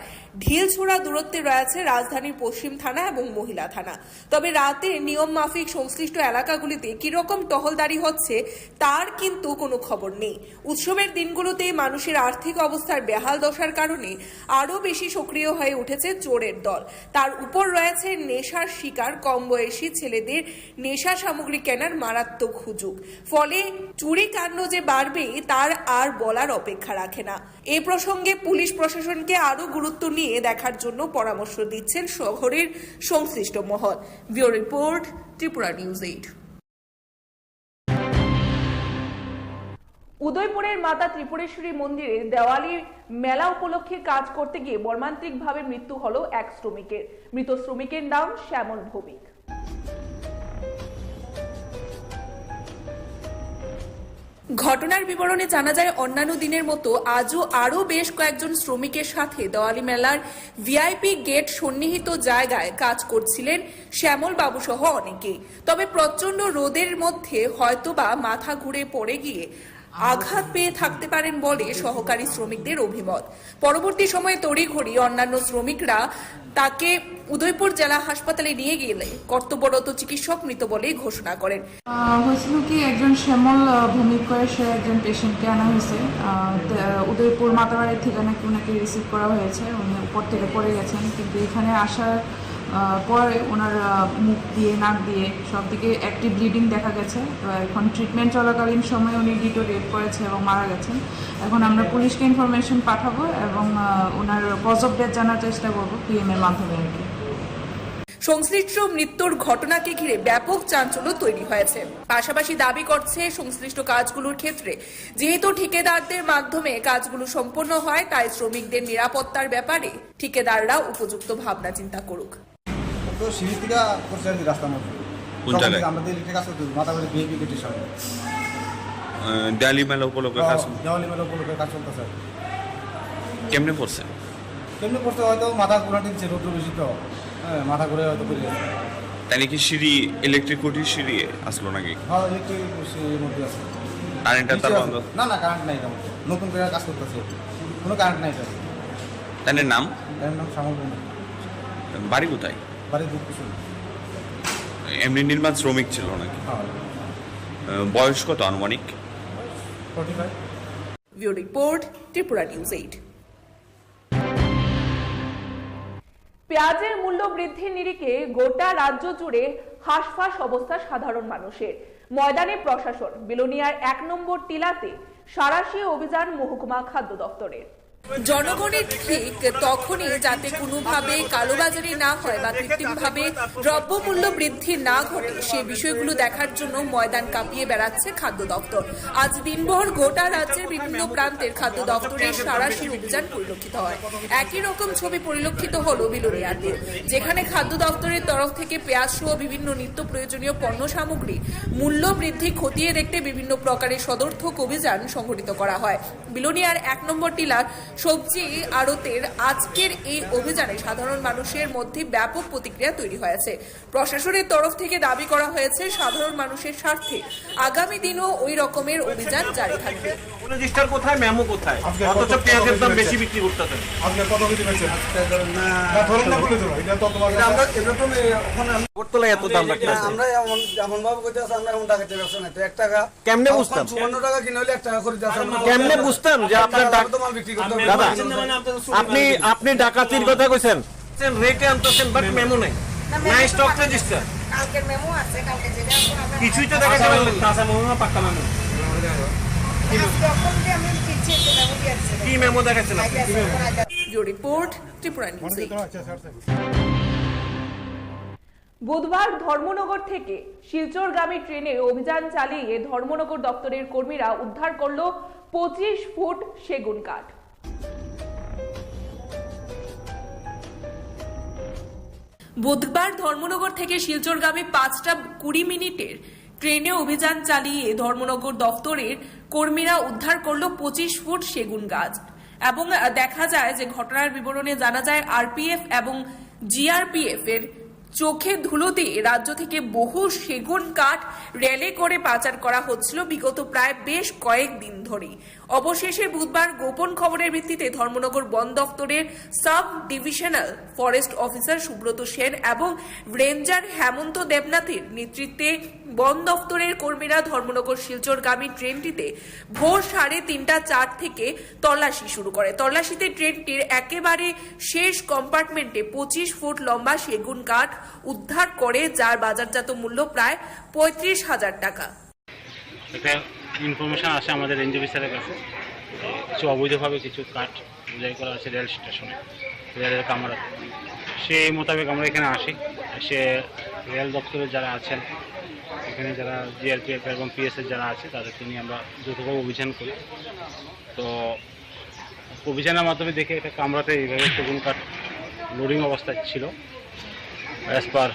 ঢিলছোড়া দূরত্বে রয়েছে রাজধানীর পশ্চিম থানা এবং মহিলা থানা। তবে রাতে নিয়ম মাফিক সংশ্লিষ্ট এলাকাগুলিতে কিরকম টহলদারি হচ্ছে, তার কিন্তু কোনো খবর নেই। উৎসবের দিনগুলোতে মানুষের আর্থিক অবস্থার বেহাল দশার কারণে আরও বেশি সক্রিয় হয়ে উঠেছে চোরের দল। তার উপর রয়েছে নেশার শিকার কম বয়সী ছেলেদের নেশা সামগ্রী কেনার মারাত্মক হুজুগ। ফলে চুরি কাণ্ড যে বাড়বে, তার আর বলার অপেক্ষা রাখে না। এ প্রসঙ্গে পুলিশ প্রশাসনকে আরও গুরুত্ব নিয়ে দেখার জন্য পরামর্শ দিচ্ছেন শহরের সংশ্লিষ্ট মহল। Bureau report, Tripura news eight. উদয়পুরের মাতা ত্রিপুরেশ্বরী মন্দিরে দেওয়ালি মেলা উপলক্ষে কাজ করতে গিয়ে মর্মান্তিকভাবে মৃত্যু হলো এক শ্রমিকের। মৃত শ্রমিকের নাম শ্যামল ভৌমিক। ঘটনার বিবরণে জানা যায়, অন্যান্য দিনের মতো আজও আরও বেশ কয়েকজন শ্রমিকের সাথে দেওয়ালি মেলার ভিআইপি গেট সন্নিহিত জায়গায় কাজ করছিলেন শ্যামল বাবু সহ অনেকেই। তবে প্রচণ্ড রোদের মধ্যে হয়তোবা মাথা ঘুরে পড়ে গিয়ে আঘাত পেয়ে থাকতে পারেন বলে সহকারী শ্রমিকদের অভিমত। পরবর্তী সময়ে তড়িঘড়ি অন্যান্য শ্রমিকরা তাকে উদয়পুর জেলা হাসপাতালে নিয়ে গেলে কর্তব্যরত চিকিৎসক মৃত বলেই ঘোষণা করেন। আহ, হয়েছিল কি, একজন শ্যামল, আহ, ভৌমিক করে, সে একজন পেশেন্টকে আনা হয়েছে। আহ, তে, আহ, উদয়পুর মাতাবাড়ি থেকে নাকি ওনাকে রিসিভ করা হয়েছে, উনি উপর থেকে পড়ে গেছেন, কিন্তু এখানে আসার, আহ, পরে ওনার, আহ, মুখ দিয়ে, নাক দিয়ে সব দিকে অ্যাক্টিভ ব্লিডিং দেখা গেছে। তো এখন ট্রিটমেন্ট চলাকালীন সময়ে উনি ডিটোরিয়েট করেছে এবং মারা গেছেন। এখন আমরা পুলিশকে ইনফরমেশন পাঠাবো এবং, আহ, ওনার কজ অফ ডেথ জানার চেষ্টা করবো পিএম এর মাধ্যমে আর কি। সংশ্লিষ্ট মৃত্যুর ঘটনাকে ঘিরে ব্যাপক চাঞ্চল্য তৈরি হয়েছে। পাশাপাশি দাবি করছে, সংশ্লিষ্ট কাজগুলোর ক্ষেত্রে যেহেতু ঠিকাদারদের মাধ্যমে কাজগুলো সম্পন্ন হয়, তাই শ্রমিকদের নিরাপত্তার ব্যাপারে ঠিকাদাররা উপযুক্ত ভাবনা চিন্তা করুক। তো সিঁড়ি থেকে পড়ছে আর কি রাস্তার মধ্যে। কোন তখন জায়গায়? থেকে আমাদের ইলেকট্রিক আসতে মাতাবাড়ি বিএপি গেটের সামনে। আহ, দেয়ালি মেলা উপলক্ষে কাজ? হ্যাঁ, দেওয়ালি মেলা উপলক্ষে কাজ চলতেছে আর কি। কেমনে পড়ছে? কেমনে পড়ছে হয়তো মাথা ঘুরাতে দিচ্ছে, রৌদ্র বেশি তো। হ্যাঁ, মাথা ঘুরে হয়তো পড়ে গেছে। তাহলে কি সিঁড়ি, ইলেকট্রিক খুঁটির সিঁড়ি আসলো নাকি? হ্যাঁ, ইলেকট্রিক সিঁড়ির মধ্যে আছে। কারেন্টটা তার নিচে বন্ধ? আছে। না, না, কারেন্ট নাই এটার মধ্যে। নতুন করে কাজ করতেছে। কোনো কারেন্ট নাই এটার। তাহলে নাম? এর নাম শ্যামল কুমার। বাড়ি কোথায়? বাড়ি দুধকুসুম। এমনি নির্মাণ শ্রমিক ছিল নাকি? হ্যাঁ। আহ, বয়স কত আনুমানিক? Forty five. Bureau report, Tripura news eight. পেঁয়াজের মূল্য বৃদ্ধির নিরিখে গোটা রাজ্য জুড়ে হাঁসফাঁস অবস্থা সাধারণ মানুষের। ময়দানে প্রশাসন, বিলোনিয়ার এক নম্বর টিলাতে সাঁড়াশি অভিযান মহকুমা খাদ্য দপ্তরের। জনগণের ঠিক তখনই যাতে কোনোভাবে কালোবাজারি না হয় বা কৃত্রিমভাবে দ্রব্যমূল্য বৃদ্ধি না ঘটে, সে বিষয়গুলো দেখার জন্য ময়দান কাঁপিয়ে বেড়াচ্ছে খাদ্য দপ্তর। আজ দিনভর গোটা রাজ্যের বিভিন্ন প্রান্তের খাদ্য দপ্তরের সাঁড়াশি অভিযান পরিলক্ষিত হয়। একই রকম ছবি পরিলক্ষিত হলো বিলোনিয়াতে, যেখানে খাদ্য দপ্তরের তরফ থেকে পেঁয়াজ সহ বিভিন্ন নিত্য প্রয়োজনীয় পণ্য সামগ্রী মূল্য বৃদ্ধি খতিয়ে দেখতে বিভিন্ন প্রকারের সদর্থক অভিযান সংঘটিত করা হয়। বিলোনিয়ার এক নম্বর টিলার সবজি আড়তের আজকের এই অভিযানে সাধারণ মানুষের মধ্যে ব্যাপক প্রতিক্রিয়া তৈরি হয়েছে। প্রশাসনের তরফ থেকে দাবি করা হয়েছে, সাধারণ মানুষের স্বার্থে আগামী দিনও ওই রকমের অভিযান জারি থাকবে। রেজিস্টার কোথায়, মেমো কোথায়? আজকে অথচ কত, কত পেঁয়াজের দাম কেজি বেশি হয়েছে? বিক্রি করতেছেন। আজকে কত কেজি হয়েছে? আজকে ধরেন না। না, ধরেন না বলে ধরো, এটা তো তোমার এটা আমরা, এটা তো নেই, ওখানে আমরা আগরতলায় এত দাম রাখতে না, আছে। আমরা এমন, এমন ভাবে করতে আছে, আমরা এমন টাকা ব্যবসা নাই। তো এক টাকা কেমনে এখন বুঝতাম? চুয়ান্ন টাকা কিনে হলে এক টাকা করে দিতে আছে। আমরা কেমনে বুঝতাম যে আপনার এক টাকা ডাক-, লাভে তো মাল বিক্রি করতে হবে। দাদা, আপনি, আপনি ডাকাতির কথা কইছেন? রেটে আনতেছেন, but মেমো নাই, নাই স্টক রেজিস্টার। কালকের মেমো আছে, কালকে যেটা আমরা কিছুই তো দেখাচ্ছে না। কাঁচা মেমো না পাক্কা মেমো? আজকে অখন যে আমি দিচ্ছি একটা মেমো দিয়ে আসছে। কি মেমো দেখাচ্ছে না? আইডিয়া আছে, অখন idea. Bureau report, Tripura news eight. বুধবার ধর্মনগর থেকে শিলচরগামী ট্রেনে অভিযান চালিয়ে ধর্মনগর দপ্তরের কর্মীরা উদ্ধার করল পঁচিশ ফুট সেগুন কাঠ। বুধবার ধর্মনগর থেকে শিলচরগামী পাঁচটা কুড়ি মিনিটের ট্রেনে অভিযান চালিয়ে ধর্মনগর দপ্তরের কর্মীরা উদ্ধার করল পঁচিশ ফুট সেগুন গাছ। এবং, আহ, দেখা যায় যে ঘটনার বিবরণে জানা যায় আরপিএফ এবং জিআরপিএফ এর চোখে ধুলো দিয়ে রাজ্য থেকে বহু সেগুন কাঠ রেলে করে পাচার করা হচ্ছিল বিগত প্রায় বেশ কয়েক দিন ধরেই। অবশেষে বুধবার গোপন খবরের ভিত্তিতে ধর্মনগর বন দপ্তরের sub divisional forest officer Subrata Sen এবং রেঞ্জার হেমন্ত দেবনাথের নেতৃত্বে বন দপ্তরের কর্মীরা ধর্মনগর শিলচরগামী ট্রেনটিতে ভোর সাড়ে তিনটা চার থেকে তল্লাশি শুরু করে। তল্লাশিতে ট্রেনটির একেবারে শেষ কম্পার্টমেন্টে পঁচিশ ফুট লম্বা সেগুন কাঠ উদ্ধার করে, যার বাজারজাত মূল্য প্রায় পঁয়ত্রিশ হাজার টাকা। একটা ইনফরমেশন আসে আমাদের রেঞ্জ অফিসারের কাছে, কিছু অবৈধভাবে কিছু কাঠ বোঝাই করা আছে রেল স্টেশনে, রেলের কামরাতে। সেই মোতাবেক আমরা এখানে আসি, এসে রেল দপ্তরে যারা আছেন, এখানে যারা জিআরপিএফ এবং পিএসএফ যারা আছে, তাদেরকে নিয়ে আমরা যৌথভাবে অভিযান করি। তো অভিযানের মাধ্যমে দেখি একটা কামরাতে এইভাবে সেগুন কাঠ লোডিং অবস্থায় ছিল। অ্যাজ পার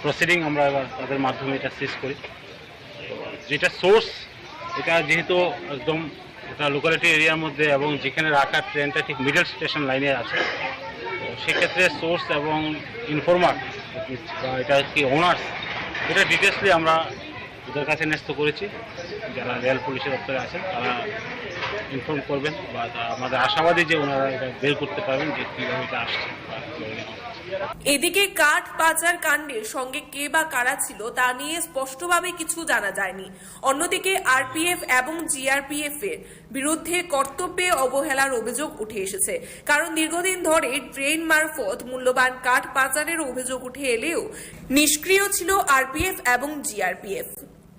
প্রসিডিং আমরা এবার তাদের মাধ্যমে এটা সিজ করি। যেটা সোর্স, এটা যেহেতু একদম একটা লোকালিটি এরিয়ার মধ্যে এবং যেখানে রাখা ট্রেনটা ঠিক মিডল স্টেশন লাইনে আছে, তো সেক্ষেত্রে সোর্স এবং ইনফর্মার বা এটা কি ওনার্স, এটা ডিটেলসলি আমরা ওদের কাছে ন্যস্ত করেছি। যারা রেল পুলিশের দপ্তরে আছেন, তারা ইনফর্ম করবেন বা তা-, আমাদের আশাবাদী যে ওনারা এটা বের করতে পারবেন যে কীভাবে এটা আসছে বা কীভাবে এটা হচ্ছে। এদিকে কাঠ পাচার কাণ্ডের সঙ্গে কে বা কারা ছিল, তা নিয়ে স্পষ্টভাবে কিছু জানা যায়নি। অন্যদিকে আরপিএফ এবং জিআরপিএফ এর বিরুদ্ধে কর্তব্যে অবহেলার অভিযোগ উঠে এসেছে, কারণ দীর্ঘদিন ধরে ট্রেন মারফত মূল্যবান কাঠ পাচারের অভিযোগ উঠে এলেও নিষ্ক্রিয় ছিল আরপিএফ এবং জিআরপিএফ।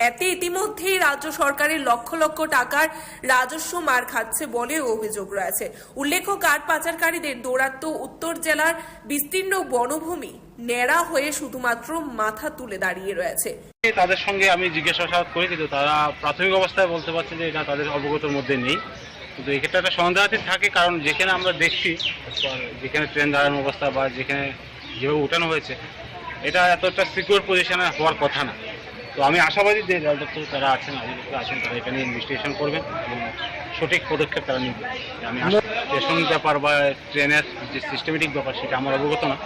এতে ইতিমধ্যেই রাজ্য সরকারের লক্ষ লক্ষ টাকার রাজস্ব মার খাচ্ছে বলেও অভিযোগ রয়েছে। উল্লেখ্য, কাঠ পাচারকারীদের দৌরাত্ম্য উত্তর জেলার বিস্তীর্ণ বনভূমি ন্যাড়া হয়ে শুধুমাত্র মাথা তুলে দাঁড়িয়ে রয়েছে। তাদের সঙ্গে আমি জিজ্ঞাসাবাদ করি, কিন্তু তারা প্রাথমিক অবস্থায় বলতে পারছে যে এটা তাদের অবগতর মধ্যে নেই। কিন্তু এক্ষেত্রে একটা সন্দেহাতীত থাকে, কারণ যেখানে আমরা দেখছি, যেখানে ট্রেন দাঁড়ানোর অবস্থা বা যেখানে যেভাবে উঠানো হয়েছে, এটা এতটা সিকিউর পজিশনে হওয়ার কথা না। তো আমি আশাবাদী যে রেল দপ্তরে তারা আছেন, আধিকারিকরা আছেন, তারা এটা নিয়ে ইনভেস্টিগেশন করবেন এবং সঠিক পদক্ষেপ তারা নেবেন। আমি আশা-, স্টেশন ব্যাপার বা ট্রেনের যে সিস্টেমেটিক ব্যাপার, সেটা আমার অবগত না।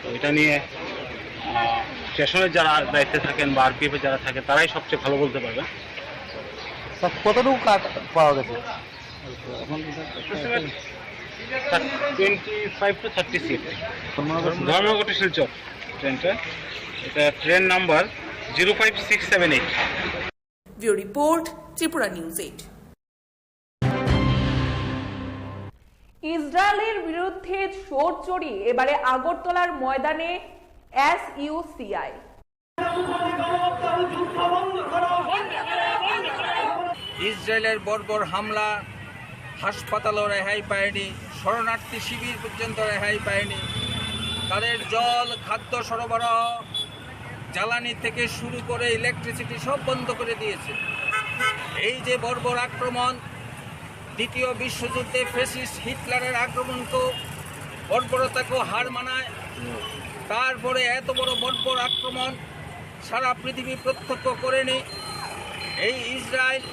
তো এটা নিয়ে, আহ, স্টেশনের যারা দায়িত্বে থাকেন বা আরপিএফ এ যারা থাকেন, তারাই সবচেয়ে ভালো বলতে পারবেন। স্যার, কতটুকু কাঠ পাওয়া গেছে? Approximate twenty five to thirty সিট। ধর্মনগর টু শিলচর ট্রেনটা, এটা train number zero five six seven eight. Bureau report, Tripura news eight. ইসরায়েলের বিরুদ্ধে সোচ্চার এবারে আগরতলার ময়দানে এসইউসিআই। ইসরায়েলের বর্বর হামলা, হাসপাতালও রেহাই পায়নি, শরণার্থী শিবির পর্যন্ত রেহাই পায়নি। তাদের জল, খাদ্য সরবরাহ, জ্বালানি থেকে শুরু করে ইলেকট্রিসিটি সব বন্ধ করে দিয়েছে। এই যে বর্বর আক্রমণ, দ্বিতীয় বিশ্বযুদ্ধে ফ্যাসিস্ট হিটলারের আক্রমণকেও, বর্বরতাকেও হার মানায়। তারপরে এত বড় বর্বর আক্রমণ সারা পৃথিবী প্রত্যক্ষ করেনি। এই ইসরায়েল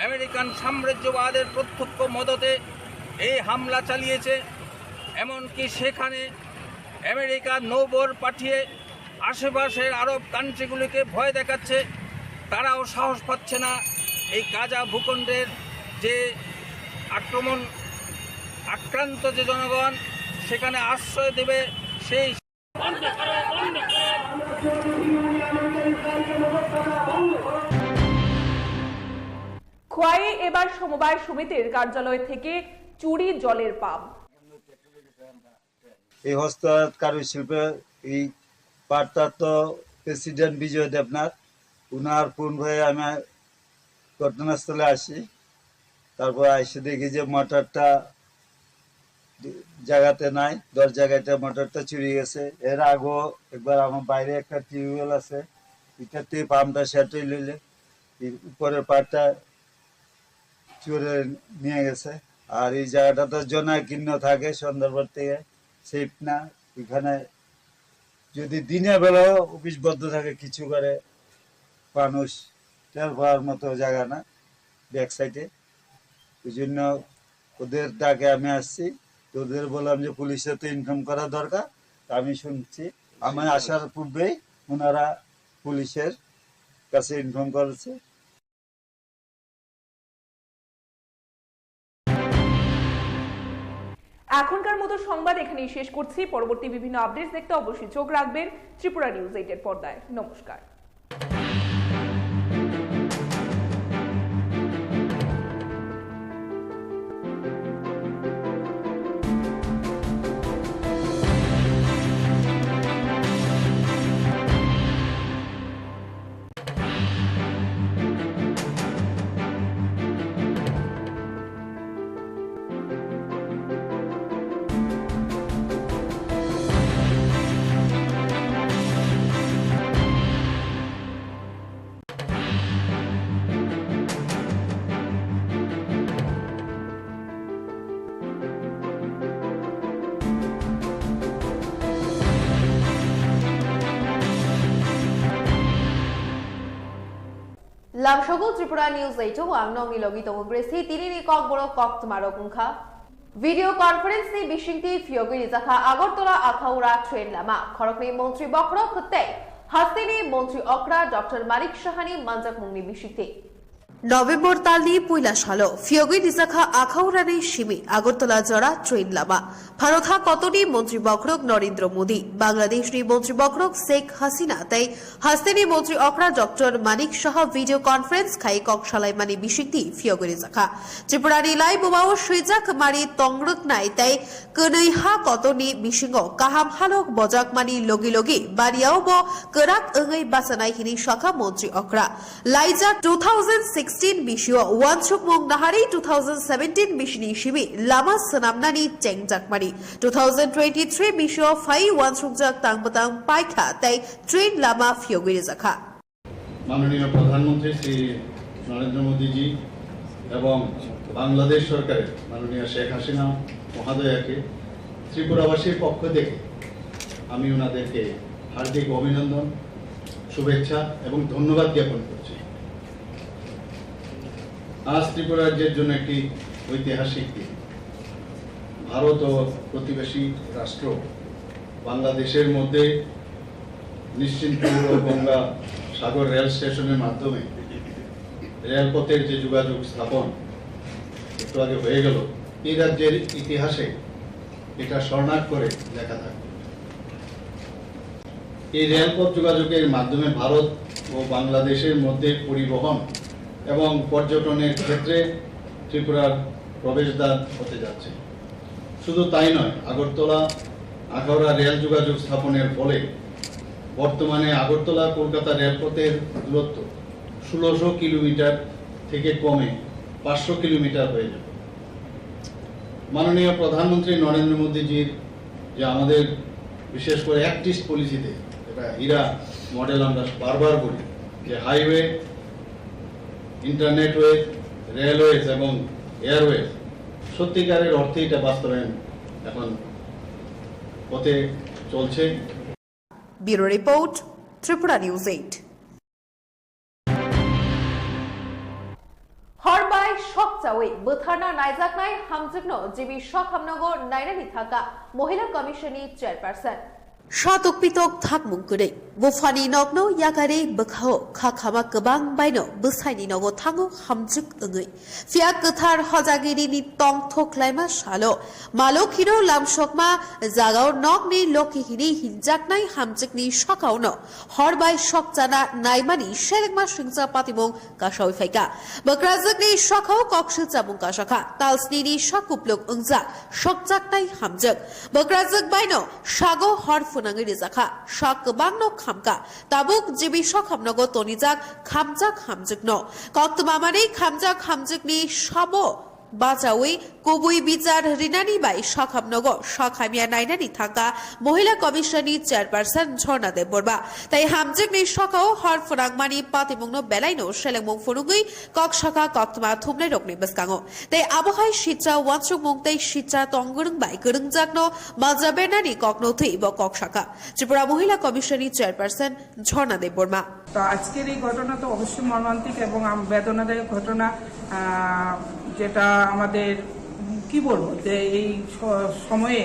আমেরিকান সাম্রাজ্যবাদের প্রত্যক্ষ মদতে এই হামলা চালিয়েছে। এমনকি সেখানে আমেরিকার নৌবহর পাঠিয়ে আশেপাশের আরব কান্ট্রিগুলিকে ভয় দেখাচ্ছে। তারাও সাহস পাচ্ছে না এই গাজা ভূখণ্ডের যে আক্রমণ, আক্রান্ত যে জনগণ সেখানে আশ্রয় দেবে সেই। খোয়াই এবার সমবায় সমিতির কার্যালয় থেকে চুরি জলের পাম্প। এই হস্তকারু শিল্পে এই পাটটা তো প্রেসিডেন্ট বিজয় দেবনাথ, উনার ফোন হয়ে আমি ঘটনাস্থলে আসি। তারপর এসে দেখি যে মোটরটা জায়গাতে নাই, দশ জায়গাতে মোটরটা চুরি গেছে। এর আগেও একবার আমার বাইরে একটা টিউবওয়েল আছে, এটাতে পাম্পটা সেট হইলে এই উপরের পার্টটা চুরে নিয়ে গেছে। আর এই জায়গাটা তো জনাকীর্ণ থাকে, সুন্দরবন থেকে সেফ না। এখানে যদি দিনে বেলা অফিস বন্ধ থাকে, কিছু করে মানুষ টের পাওয়ার মতো জায়গা না ব্যাক সাইডে। ওই জন্য ওদের ডাকে আমি আসছি। তো ওদের বললাম যে পুলিশে তো ইনফর্ম করা দরকার। তা আমি শুনছি, আমি আসার পূর্বেই ওনারা পুলিশের কাছে ইনফর্ম করেছে। এখনকার মতো সংবাদ এখানেই শেষ করছি। পরবর্তী বিভিন্ন আপডেটস দেখতে অবশ্যই চোখ রাখবেন ত্রিপুরা নিউজ এইট এর পর্দায়। নমস্কার। Lamsogo Tripura News eight o ang nokni logi tongo Gracie. Tini ni kokborok koktwma rok wngkha. Video conference ni bisingtwi phiyogwi rijakha Agartala Akhaura train lama. Khoroknwi montri bokhorok tei hasteni montri okra Doctor Manik Sahani manjakmungni bisingtwi. November talni puila salo phiyogwi rijakha Akhaurani simi Agartala jora train lama. Bharat ha kotorni montri bokhorok Narendra Modi, Bangladeshni montri bokhorok Sheikh Hasina tei hasteni montri okra Doctor Manik Saha video conference khai kok salaimani bisingtwi phiyogwi rijakha. Tripurani lai bumao swijak mani tongrwknai tei kwnwi ha kotorni bisingo kaham halok bojakmani logi logi bariao bo kwrak wngwi bachanai hini sakha montri okra. Laijak two thousand sixteen bisio uansukmung naharwi two thousand seventeen bisini simi lama swnamnani chengjakmani. Two thousand twenty-three bisio phai uansukjak tang bwtang paikha tei train lama phiyogwi rijakha. মাননীয় প্রধানমন্ত্রী শ্রী নরেন্দ্র মোদীজি এবং বাংলাদেশ সরকারের মাননীয় শেখ হাসিনা মহোদয়াকে ত্রিপুরাবাসীর পক্ষ থেকে আমি ওনাদেরকে হার্দিক অভিনন্দন, শুভেচ্ছা এবং ধন্যবাদ জ্ঞাপন করছি। আজ ত্রিপুরা রাজ্যের জন্য একটি ঐতিহাসিক দিন। ভারত ও প্রতিবেশী রাষ্ট্র বাংলাদেশের মধ্যে নিশ্চিন্তপুর ও গঙ্গা সাগর রেল স্টেশনের মাধ্যমে রেলপথের যে যোগাযোগ স্থাপন একটু আগে হয়ে গেল, এই রাজ্যের ইতিহাসে এটা স্বর্ণাক্ষরে লেখা থাকবে। এই রেলপথ যোগাযোগের মাধ্যমে ভারত ও বাংলাদেশের মধ্যে পরিবহন এবং পর্যটনের ক্ষেত্রে ত্রিপুরার প্রবেশদ্বার হতে যাচ্ছে। শুধু তাই নয়, আগরতলা আখাউড়া রেল যোগাযোগ স্থাপনের ফলে বর্তমানে আগরতলা কলকাতা রেলপথের দূরত্ব ষোলোশো কিলোমিটার থেকে কমে পাঁচশো কিলোমিটার হয়ে যাবে। মাননীয় প্রধানমন্ত্রী নরেন্দ্র মোদীজির যে আমাদের বিশেষ করে অ্যাক্ট ইস্ট পলিসিতে, এটা হীরা মডেল আমরা বারবার বলি, যে হাইওয়ে, ইন্টারনেটওয়ে, রেলওয়েজ এবং এয়ারওয়েজ, সত্যিকারের অর্থে এটা বাস্তবায়ন এখন পথে চলছে। Bureau report, Tripura News eight. Hor bai sok chawi bwtharna naijaknai hamjwkno jibi sok hamnago nainani thangkha Mohila Commission ni chairperson. Satok pitok thakmung kwrwi. Buphani nokno yakarwi bwkhao kha khama kwbang baino bwsaini nogo thango hamjwk wngwi. Phiya kwthar hojagirini tongthok laima salo Malokhino lamsokma jagao nokni lokhi hini hinjaknai hamjwkni sakaono hor bai sok chana naimani selengma singcha patimung kasawi phaikha. Bwkrajwkni sakao koksil chamung kasakha, talsnini sak kupluk wngjak sokjaknai hamjwk. Bwkrajwk baino sago hor phunangwi rijakha, sak kwbangno hamkha. Tabuk G B Sokhamnogo tonijak khamjak hamjwkno. Koktwma manwi khamjak hamjwkni samo bachawi kubui bichar rinani bai Sokhamnogo sokhamya nainani thangkha Mohila Commission ni Chairperson Jhorna Debbarma. Tai hamjwkni sokao hor phwnangmani patimungno belaino selengmung phunugwi kok sakha koktwma thumnairokni bwskango. Tai abohai sitsa uansukmung tei sitsa tongwrwng bai kwrwngjakno malja bernani kokno thwi bo kok sakha Tripura Mohila Commission ni Chairperson Jhorna Debbarma. তো আজকের এই ঘটনা তো অবশ্যই মর্মান্তিক এবং আম-, বেদনাদায়ক ঘটনা, আহ, যেটা আমাদের কি বলবো, যে এই স-, সময়ে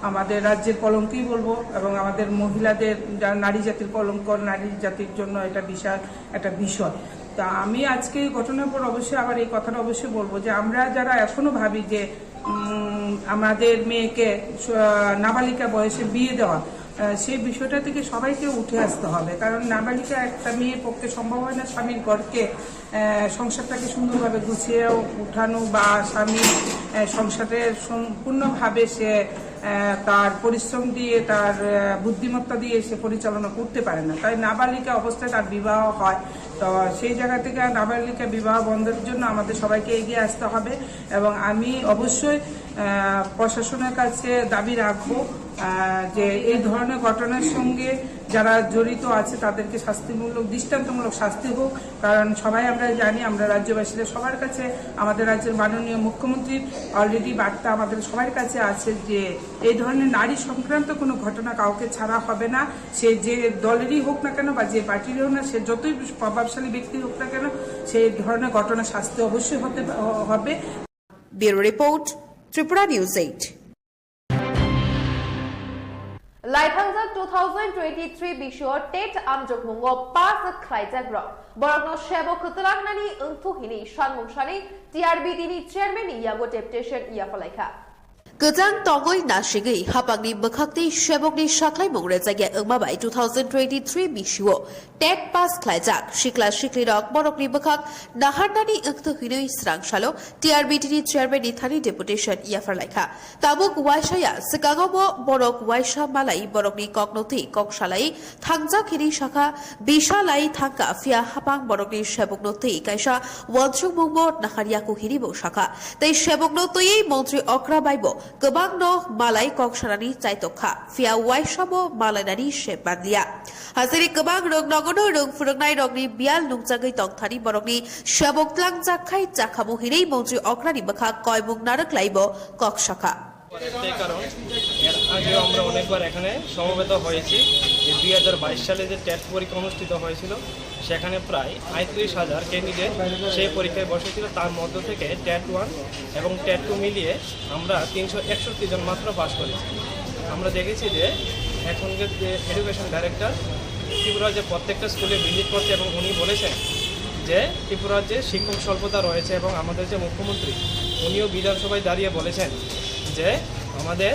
আমাদের রাজ্যের কলঙ্কই বলবো এবং আমাদের মহিলাদের যা-, নারী জাতির কলঙ্ক, নারী জাতির জন্য এটা বিশাল একটা বিষয়। তা আমি আজকে এই ঘটনার পর অবশ্যই আবার এই কথাটা অবশ্যই বলবো যে আমরা যারা এখনো ভাবি যে, উম, আমাদের মেয়েকে স-, নাবালিকা বয়সে বিয়ে দেওয়া, আহ, সেই বিষয়টা থেকে সবাইকে উঠে আসতে হবে, কারণ নাবালিকা একটা মেয়ের পক্ষে সম্ভব হয় না স্বামীর ঘরকে, আহ, সংসারটাকে সুন্দরভাবে গুছিয়ে উঠানো বা স্বামী, আহ, সংসারে সম্পূর্ণভাবে সে, আহ, তার পরিশ্রম দিয়ে, তার, আহ, বুদ্ধিমত্তা দিয়ে সে পরিচালনা করতে পারে না। তাই নাবালিকা অবস্থায় তার বিবাহ হয়। তো সেই জায়গা থেকে নাবালিকা বিবাহ বন্ধের জন্য আমাদের সবাইকে এগিয়ে আসতে হবে এবং আমি অবশ্যই, আহ, প্রশাসনের কাছে দাবি রাখবো, আহ, যে এই ধরনের ঘটনার সঙ্গে যারা জড়িত আছে তাদেরকে শাস্তিমূলক, দৃষ্টান্তমূলক শাস্তি হোক। কারণ সবাই আমরা জানি, আমরা রাজ্যবাসীরা সবার কাছে, আমাদের রাজ্যের মাননীয় মুখ্যমন্ত্রীর already বার্তা আমাদের সবার কাছে আছে যে এই ধরনের নারী সংক্রান্ত কোনো ঘটনা কাউকে ছাড়া হবে না। সে যে দলেরই হোক না কেন বা যে পার্টিরই হোক না, সে যতই প্রভাবশালী ব্যক্তি হোক না কেন, সেই ধরনের ঘটনা শাস্তি অবশ্যই হতে হবে। Bureau report, Tripura News eight. Laithangjak two thousand twenty-three bisio TET amjokmungo pass khlaijak rok borokno sebo kwtwlangnani wngthu hini sanmung sani T R B T ni chairman ni yago deputation yapharlaikha. Kwchang tongwi nasigwi hapangni bwkhakni sebokni saklaimung rwjakya wngma bai two thousand twenty-three bisio TET pass khlaijak sikla siklirok borokni bwkhak naharnani wngthu hinwi swrang salo T R B T ni chairman ni thani deputation yapharlaikha. Tabuk waisaya swkango bo borok waisa malai borokni kokno twi kok salai thangjak hini sakha, bisa lai thangkha, phiya hapang borokni sebokno twi kaisa uansukmungbo naharyaku hinibo sakha. Tei sebokno twiwi montri okra baibo kwbangno malai kok sanani chaitokha, phiya waisabo malainani se manliya. Hasiri kwbang rwng nogono rwng phwrwngnairokni biyal nungjagwi tongthani borokni sebok tlangjak khai chakhamu hinwi montri okrani bwkha koimung narwk laibo kok sakha. একটাই কারণ, এর আগেও আমরা অনেকবার এখানে সমবেত হয়েছি যে দুই হাজার বাইশ সালে যে টেট পরীক্ষা অনুষ্ঠিত হয়েছিল, সেখানে প্রায় পঁয়ত্রিশ হাজার ক্যান্ডিডেট সেই পরীক্ষায় বসেছিল। তার মধ্য থেকে টেট ওয়ান এবং টেট টু মিলিয়ে আমরা তিনশো একষট্টি জন মাত্র পাস করেছি। আমরা দেখেছি যে এখনকার যে এডুকেশন ডাইরেক্টর ত্রিপুরার যে প্রত্যেকটা স্কুলে ভিজিট করছে এবং উনি বলেছেন যে ত্রিপুরার যে শিক্ষক স্বল্পতা রয়েছে এবং আমাদের যে মুখ্যমন্ত্রী, উনিও বিধানসভায় দাঁড়িয়ে বলেছেন যে আমাদের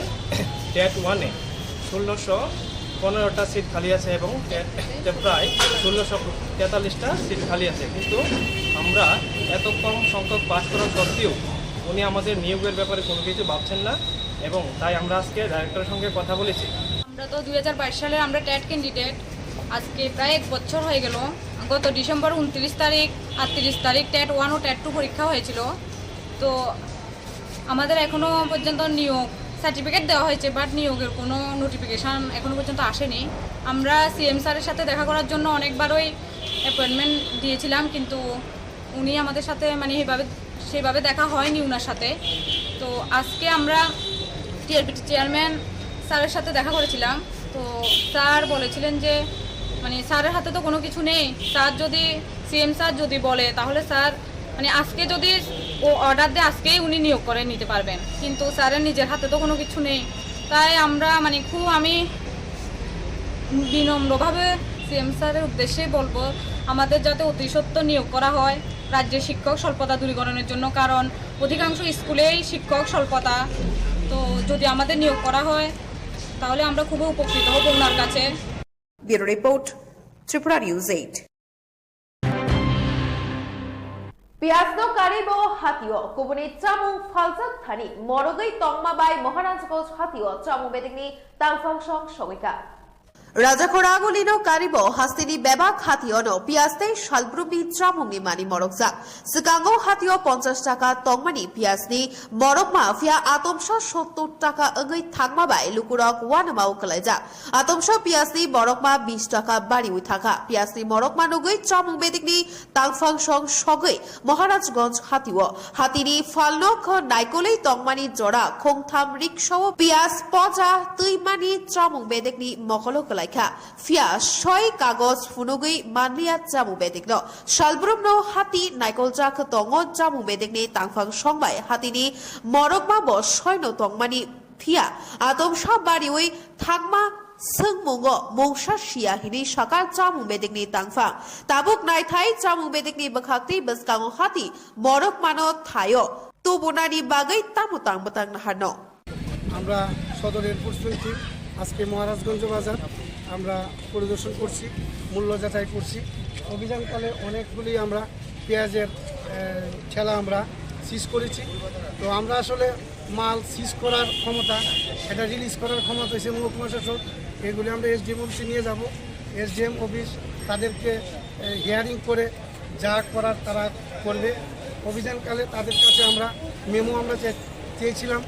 টেট ওয়ানে ষোলোশো পনেরোটা সিট খালি আছে এবং টেটে প্রায় ষোলোশো তেতাল্লিশটা সিট খালি আছে। কিন্তু আমরা এত কম সংখ্যক পাস করা সত্ত্বেও উনি আমাদের নিয়োগের ব্যাপারে কোনো কিছু ভাবছেন না এবং তাই আমরা আজকে ডাইরেক্টরের সঙ্গে কথা বলেছি। আমরা তো দুই হাজার বাইশ সালের আমরা টেট ক্যান্ডিডেট, আজকে প্রায় এক বছর হয়ে গেল। গত ডিসেম্বর ঊনত্রিশ তারিখ, আটত্রিশ তারিখ টেট ওয়ান ও টেট টু পরীক্ষা হয়েছিল। তো আমাদের এখনো পর্যন্ত নিয়োগ সার্টিফিকেট দেওয়া হয়েছে, বাট নিয়োগের কোনো নোটিফিকেশন এখনো পর্যন্ত আসেনি। আমরা সিএম স্যারের সাথে দেখা করার জন্য অনেকবারই অ্যাপয়েন্টমেন্ট দিয়েছিলাম, কিন্তু উনি আমাদের সাথে মানে এইভাবে, সেইভাবে দেখা হয়নি ওনার সাথে। তো আজকে আমরা টিআরপিটি চেয়ারম্যান স্যারের সাথে দেখা করেছিলাম। তো স্যার বলেছিলেন যে মানে স্যারের হাতে তো কোনো কিছু নেই, স্যার যদি, সিএম স্যার যদি বলে, তাহলে স্যার মানে আজকে যদি ও অর্ডার দেয়, আজকেই উনি নিয়োগ করে নিতে পারবেন, কিন্তু স্যারের নিজের হাতে তো কোনো কিছু নেই। তাই আমরা মানে খুব, আমি বিনম্রভাবে সিএম স্যারের উদ্দেশ্যে বলবো, আমাদের যাতে অতি সত্বর নিয়োগ করা হয় রাজ্যে শিক্ষক স্বল্পতা দূরীকরণের জন্য, কারণ অধিকাংশ স্কুলেই শিক্ষক স্বল্পতা। তো যদি আমাদের নিয়োগ করা হয়, তাহলে আমরা খুবই উপকৃত হব ওনার কাছে। Bureau report, Tripura News eight. Piyajno karibo hatio kubuni chamung phaljak thani morogwi tongma bai Maharajganj hatio chamung bedekni tangphang song sogwikha. Rajakhor Agulino karibo hasteni bebak hationo piyas tei salbrumni chamungni mani morokjak. Swkango hatio ponchash taka tongmani piyasni morokma phiya atomsa sottor taka wngwi thangma bai lukurok uanamao kwlaijak. Atomsa piyasni morokma bish taka bariwi thangkha. Piyasni morokma nugwi chamung bedekni tangphang song sogwi Maharajganj hatio. Hatini phalno kho naikolwi tongmani jora khongtham riksao piyas poja twimani chamung bedekni mokolo kwlaikha. Phiya soi kagoj phunugwi manliya chamung bedekno. Salbrumno hati naikoljak tongo chamung bedekni tangphang songbai hatini morokma bo soino tongmani phiya atomsa bariwi thangma swngmungo mungsa siya hinwi sakha chamung bedekni tangphang. Tabuk naithai chamung bedekni bwkhak tei bwskango hati morokmano thaio tubunani bagwi tamo tang bwtang naharno. আমরা সদর air force twenty আজকে মহারাজগঞ্জ বাজার আমরা পরিদর্শন করছি, মূল্য যাচাই করছি। অভিযানকালে অনেকগুলি আমরা পেঁয়াজের আহ, ঠেলা আমরা সিজ করেছি। তো আমরা আসলে মাল সিজ করার ক্ষমতা, এটা রিলিজ করার ক্ষমতা হচ্ছে মহকুমা শাসক। এগুলি আমরা এসডিএম অফিসে নিয়ে যাব। এসডিএম অফিস তাদেরকে হিয়ারিং করে যা করার তারা করবে। অভিযানকালে তাদের কাছে আমরা মেমো আমরা চে-, চেয়েছিলাম,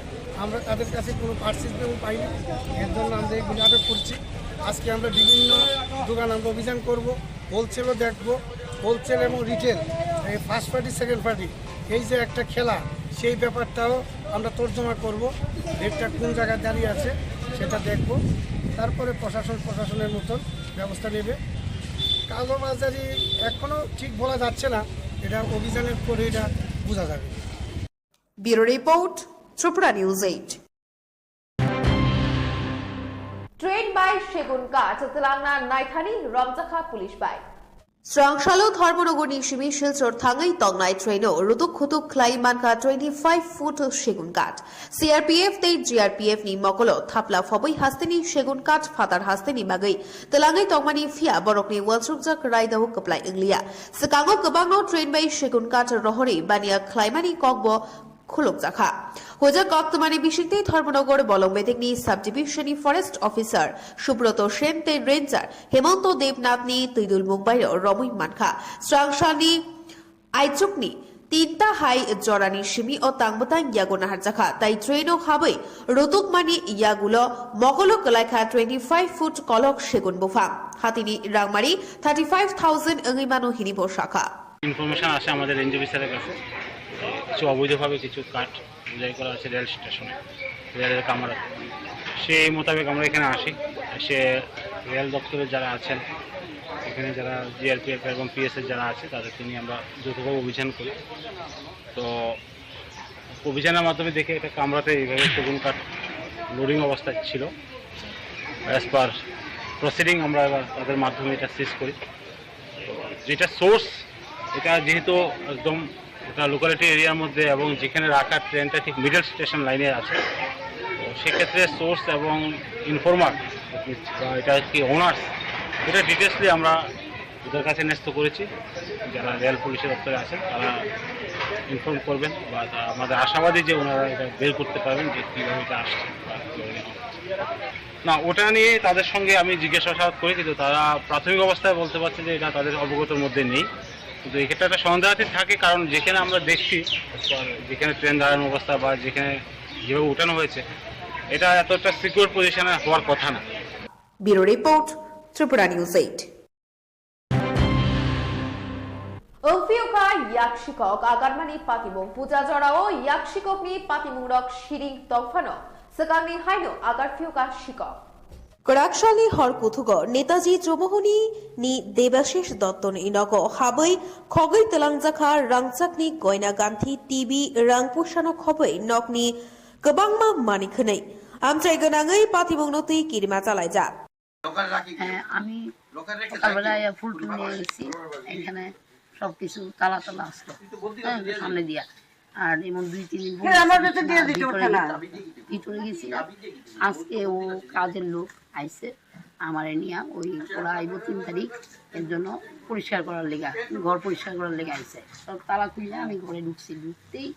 আমরা তাদের কাছে কোনো পার্সেস মেমো পাইনি। এর জন্য আমরা এগুলি আটক করছি। আজকে আমরা বিভিন্ন দোকান আমরা অভিযান করব, হোলসেলও দেখব। হোলসেল এবং রিটেল, এই ফার্স্ট পার্টি, সেকেন্ড পার্টি, এই যে একটা খেলা, সেই ব্যাপারটাও আমরা তর্জমা করব। রেটটা কোন জায়গায় দাঁড়িয়ে আছে সেটা দেখব। তারপরে প্রশাসন প্রশাসনের মতন ব্যবস্থা নেবে। কালোবাজারি এখনও ঠিক বলা যাচ্ছে না, এটা অভিযানের পরে এটা বোঝা যাবে। Bureau Report, Tripura News eight. Train bai Segun Ghat twlangna naithani romjakha police bai. Srangsalo Dharmanagarni simi Silchar thangwi tongnai traino rutuk khutuk khlai mankha twenty five foot Segun Ghat. C R P F tei G R P F ni mokolo thapla phobwi hasteni Segun Ghat phatar hasteni bagwi twlangwi tongmani phiya borokni uansukjak raidao kwplai wngliya. Swkango kwbangno train bai Segun Ghat rohorwi baniya khlaimani kokbo khulukjakha. Hojak koktwmani bisingtwi Dharmanagar Bolongbedekni subdivision ni forest officer Subroto Sen tei ranger Hemonto Debnath ni twidulmung bai romwi mankha. Srangsalni aichukni tinta hai jorani simi o tangbwtang yago naharjakha, tai train o habwi rutukmani yagulo mogolo kwlaikha twenty five foot kolok segun buphang. Hatini rangmari thirty five thousand wngwi mano hini bo sakha. Information আসে আমাদের রেঞ্জ অফিসারের কাছে, কিছু অবৈধভাবে কিছু কাঠ বোঝাই করা আছে রেল স্টেশনে, রেলের কামরাতে। সেই মোতাবেক আমরা এখানে আসি, এসে রেল দপ্তরের যারা আছেন, এখানে যারা জিআরপিএফ এবং পিএসএফ যারা আছে, তাদেরকে নিয়ে আমরা যৌথভাবে অভিযান করি। তো অভিযানের মাধ্যমে দেখি একটা কামরাতে এইভাবে সেগুন কাঠ লোডিং অবস্থায় ছিল। অ্যাজ পার প্রসিডিং আমরা এবার তাদের মাধ্যমে এটা সিজ করি। যেটা সোর্স, এটা যেহেতু একদম, এটা লোকালিটি এরিয়ার মধ্যে এবং যেখানে রাখা ট্রেনটা ঠিক মিডল স্টেশন লাইনে আছে, তো সেক্ষেত্রে সোর্স এবং ইনফর্মার বা এটা কি ওনার্স, এটা ডিটেলসলি আমরা ওদের কাছে ন্যস্ত করেছি। যারা রেল পুলিশের দপ্তরে আছেন, তারা ইনফর্ম করবেন বা তা-, আমাদের আশাবাদী যে ওনারা এটা বের করতে পারবেন যে কীভাবে এটা আসছে বা কীভাবে নেওয়া হচ্ছে। না, ওটা নিয়ে তাদের সঙ্গে আমি জিজ্ঞাসাবাদ করি, কিন্তু তারা প্রাথমিক অবস্থায় বলতে পারছে যে এটা তাদের অবগতর মধ্যে নেই। কিন্তু এক্ষেত্রে একটা সন্দেহাতীত থাকে, কারণ যেখানে আমরা দেখছি, যেখানে ট্রেন দাঁড়ানোর অবস্থা বা যেখানে যেভাবে উঠানো হয়েছে, এটা এতটা সিকিউর পজিশনে হওয়ার কথা না। Bureau Report, Tripura News eight. Wngphiyokha yak sikok agarmani patimung. Puja jorao yak sikokni patimungrok siring tongphano swkangni haino agarphiyokha sikok. Kwraksalni hor kuthugo Netaji Chumuhuni ni Debashish Dotto ni nogo habwi khogwi twlangjakha rangchakni goina ganthi, T V, rang pusano khobwi nokni kwbangma manwi khwnwi amchai gwnangwi patimungno twi kirima chalaijak. হ্যাঁ, আমি সকালবেলা ফুল টুল নিয়ে গেছি, এখানে সবকিছু তালা তালা আসলো, হ্যাঁ, সামনে দিয়া। আর এমন দুই তিন দিন হ্যাঁ, আমার কাছে দিয়ে দিতে পারছে না। ভিতরে গেছি। আজকে ও কাজের লোক আইছে, আমারে নিয়ে ওই ওরা আইবো তিন তারিখ, এর জন্য পরিষ্কার করার লেগে, ঘর পরিষ্কার করার লেগে আইছে। সব তালা খুললে আমি ঘরে ঢুকছি, ঢুকতেই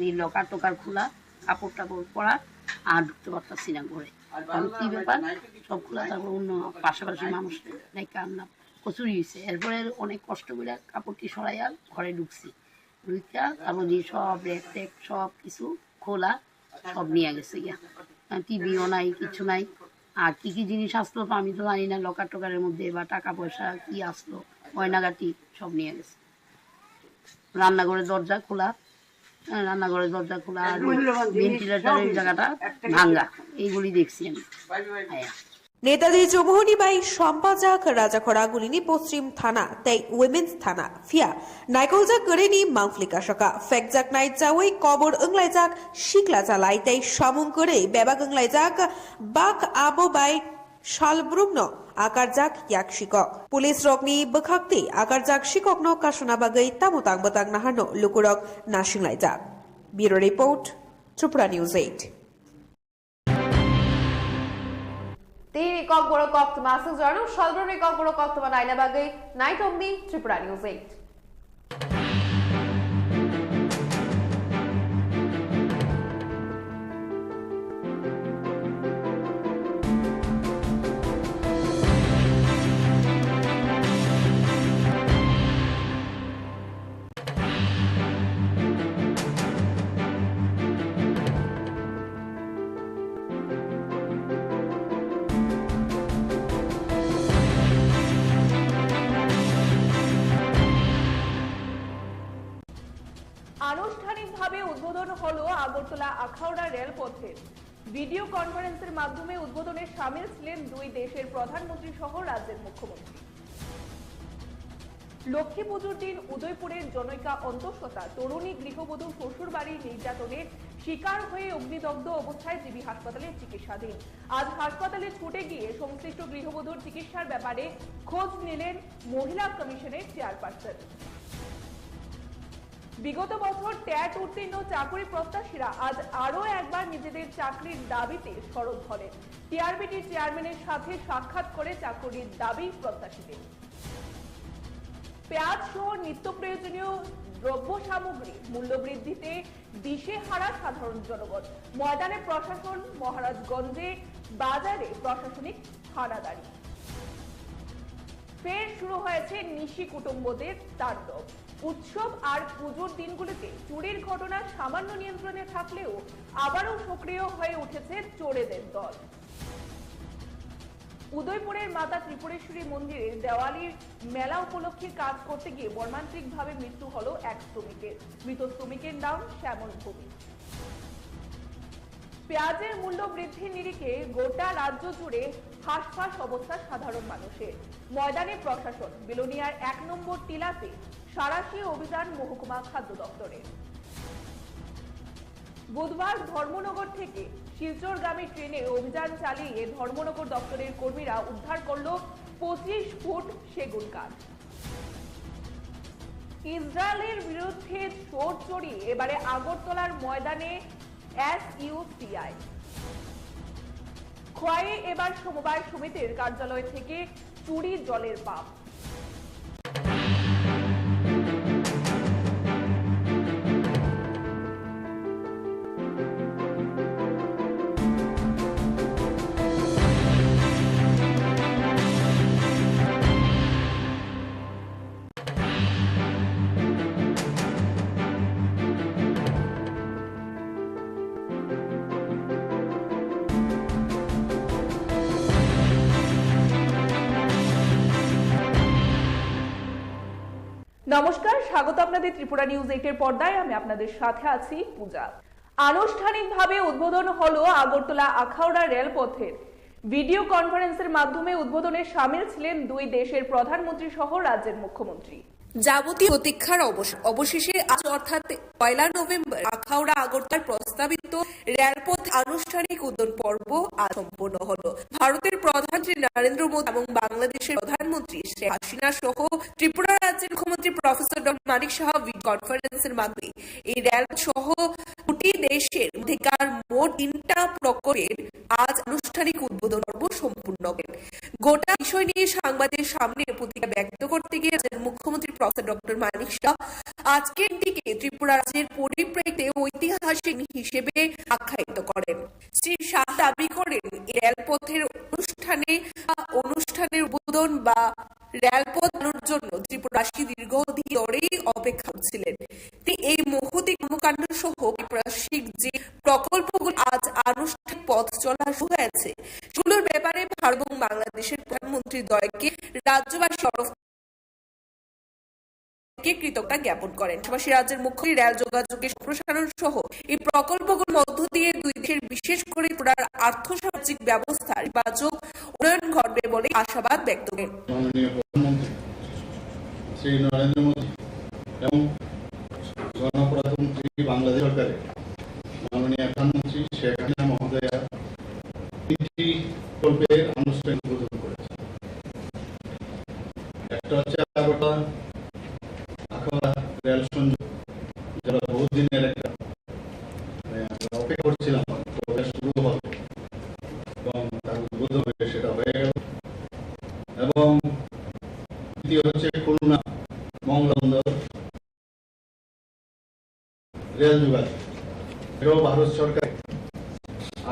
এই লকার টকার খোলা, কাপড় টাপড় পরা, আর ঢুকতে পারতাছি না ঘরে। কারণ কি ব্যাপার, সব খোলা থাকলো, অন্য পাশাপাশি মানুষ, নাকি আমরা কচুরি হয়েছে। এরপরে অনেক কষ্ট করে কাপড়টি সরাইয়া ঘরে ঢুকছি, ঢুকিয়া তারপর দিয়ে সব র্যাক ট্যাক সব কিছু খোলা, সব নিয়ে গেছে গিয়া। টিভিও নাই, কিছু নাই। আর কি কি জিনিস আসলো তো আমি তো জানি না, লকার টকারের মধ্যে বা টাকা পয়সা কি আসলো, গয়নাগাটি সব নিয়ে গেছে। রান্নাঘরের দরজা খোলা, হ্যাঁ, রান্নাঘরের দরজা খোলা আর ভেন্টিলেটরের জায়গাটা ভাঙ্গা, এইগুলি দেখছি আমি। হ্যাঁ। Netaji Chumuhuni bai Sampajak Rajakhora Gulini Poschim Thana tei Women's Thana, phiya naikoljak kwrwini mangpli kasaka, phekjaknai chaui kobor wnglaijak sikla chalai tei samung kwrwi bebak wnglaijak bak abo bai salbrumno akarjak yak sikok. Police rokni bwkhaktwi akarjak sikokno kasuna bagwi tamo tang bwtang naharno lukurok nasinglaijak. Bureau Report, Tripura News eight. Tini Kokborok koktwma aswk jorano salbrumni Kokborok koktwma naina bagwi naitokdi Tripura News eight. আনুষ্ঠানিকভাবে উদ্বোধন হলো আগরতলা আখাউড়া রেলপথের। ভিডিও কনফারেন্সের মাধ্যমে উদ্বোধনে সামিল ছিলেন দুই দেশের প্রধানমন্ত্রী সহ রাজ্যের মুখ্যমন্ত্রী। লক্ষ্মী পুজোর দিন উদয়পুরের জনৈকা অন্তঃসত্ত্বা তরুণী গৃহবধূ শ্বশুরবাড়ির নির্যাতনের শিকার হয়ে অগ্নিদগ্ধ অবস্থায় জিবি হাসপাতালে চিকিৎসাধীন। আজ হাসপাতালে ছুটে গিয়ে সংশ্লিষ্ট গৃহবধূর চিকিৎসার ব্যাপারে খোঁজ নিলেন মহিলা কমিশনের চেয়ারপারসন। বিগত বছর ট্যাট উত্তীর্ণ চাকুরি প্রত্যাশীরা আজ আরও একবার নিজেদের চাকরির দাবিতে সরব হলেন। টিআরবিটি চেয়ারম্যানের সাথে সাক্ষাৎ করে চাকুরির দাবি প্রত্যাশীদের। পেঁয়াজ সহ নিত্য প্রয়োজনীয় দ্রব্য সামগ্রী মূল্যবৃদ্ধিতে দিশেহারা সাধারণ জনগণ। ময়দানে প্রশাসন, মহারাজগঞ্জে বাজারে প্রশাসনিক হানাদারি। ফের শুরু হয়েছে নিশি কুটুম্বদের তাণ্ডব। উৎসব আর পুজোর দিনগুলিতে চুরির ঘটনা সামান্য নিয়ন্ত্রণে থাকলেও আবারও সক্রিয় হয়ে উঠেছে চোরেদের দল। উদয়পুরের মাতা ত্রিপুরেশ্বরী মন্দিরের দেওয়ালির মেলা উপলক্ষে কাজ করতে গিয়ে মর্মান্তিকভাবে মৃত্যু হলো এক শ্রমিকের। মৃত শ্রমিকের নাম শ্যামল ভৌমিক। পেঁয়াজের মূল্য বৃদ্ধির নিরিখে গোটা রাজ্য জুড়ে হাঁসফাঁস অবস্থা সাধারণ মানুষের। ময়দানে প্রশাসন, বিলোনিয়ার এক নম্বর টিলাতে সাঁড়াশি অভিযান মহকুমা খাদ্য দপ্তরের। বুধবার ধর্মনগর থেকে শিলচরগামী ট্রেনে অভিযান চালিয়ে ধর্মনগর দপ্তরের কর্মীরা উদ্ধার করল পঁচিশ ফুট সেগুন কাঠ। ইসরায়েলের বিরুদ্ধে চোট চড়িয়ে এবারে আগরতলার ময়দানে এসইউসিআই। খোয়াইয়ে এবার সমবায় সমিতির কার্যালয় থেকে চুরি জলের পাম্প। নমস্কার, স্বাগত আপনাদের ত্রিপুরা নিউজ এইট এর পর্দায়। আমি আপনাদের সাথে আছি পূজা। আনুষ্ঠানিকভাবে উদ্বোধন হলো আগরতলা আখাউড়া রেলপথের। ভিডিও কনফারেন্সের মাধ্যমে উদ্বোধনে সামিল ছিলেন দুই দেশের প্রধানমন্ত্রী সহ রাজ্যের মুখ্যমন্ত্রী। যাবতীয় প্রতীক্ষার অবস-, অবশেষে আজ অর্থাৎ পয়লা নভেম্বর আখাউড়া আগরতলার প্রস্তাবিত রেলপথ আনুষ্ঠানিক উদ্বোধন পর্ব আজ সম্পন্ন হলো। ভারতের প্রধানমন্ত্রী নরেন্দ্র মোদী এবং বাংলাদেশের প্রধানমন্ত্রী শেখ হাসিনা সহ ত্রিপুরা রাজ্যের মুখ্যমন্ত্রী প্রফেসর ডক্টর মানিক সাহা ভিডিও কনফারেন্সের মাধ্যমে এই রেল সহ দুটি দেশের মধ্যেকার মোট তিনটা প্রকল্পের আজ আনুষ্ঠানিক উদ্বোধন পর্ব সম্পূর্ণ করেন। গোটা বিষয় নিয়ে সাংবাদিকদের সামনে প্রতিক্রিয়া ব্যক্ত করতে গিয়ে রাজ্যের মুখ্যমন্ত্রী প্রফেসর ডক্টর মানিক সাহা আজকের দিকে ত্রিপুরা রাজ্যের পরিপ্রেক্ষিতে ঐতিহাসিক হিসেবে আখ্যায়িত করেন। শ্রী শাহ দাবি করেন, এই রেল কাণ্ড সহ পারিপার্শ্বিক যে প্রকল্পগুলো আজ আনুষ্ঠানিক পথ চলা শুরু হয়েছে, সেগুলোর ব্যাপারে ভারত এবং বাংলাদেশের প্রধানমন্ত্রী দ্বয়কে রাজ্যবাসীর তরফ থেকে কৃতজ্ঞতা জ্ঞাপন করেন। পাশাপাশি রাজ্যের মুখ্যমন্ত্রী রেল যোগাযোগের সম্প্রসারণ সহ এই প্রকল্পগুলোর মধ্য দিয়ে দুই দেশের, বিশেষ করে ত্রিপুরার আর্থসামাজিক ব্যবস্থার ইতিবাচক উন্নয়ন ঘটবে বলে আশাবাদ ব্যক্ত করেন। মাননীয় প্রধানমন্ত্রী শ্রী নরেন্দ্র মোদী এবং গণপ্রজাতন্ত্রী বাংলাদেশ সরকারের মাননীয় প্রধানমন্ত্রী শেখ হাসিনা মহোদয়া তিনটি প্রকল্পের আনুষ্ঠানিক উদ্বোধন করেছেন। একটা হচ্ছে আগরতলা আখাউড়া রেল সংযোগ, যেটা বহুদিনের একটা, মানে, আমরা অপেক্ষা করছিলাম কবে শুরু হবে এবং তার উদ্বোধন হবে, সেটা হয়ে গেল। এবং দ্বিতীয় হচ্ছে খুলনা মংলা বন্দর রেল যোগাযোগ, এটাও ভারত সরকার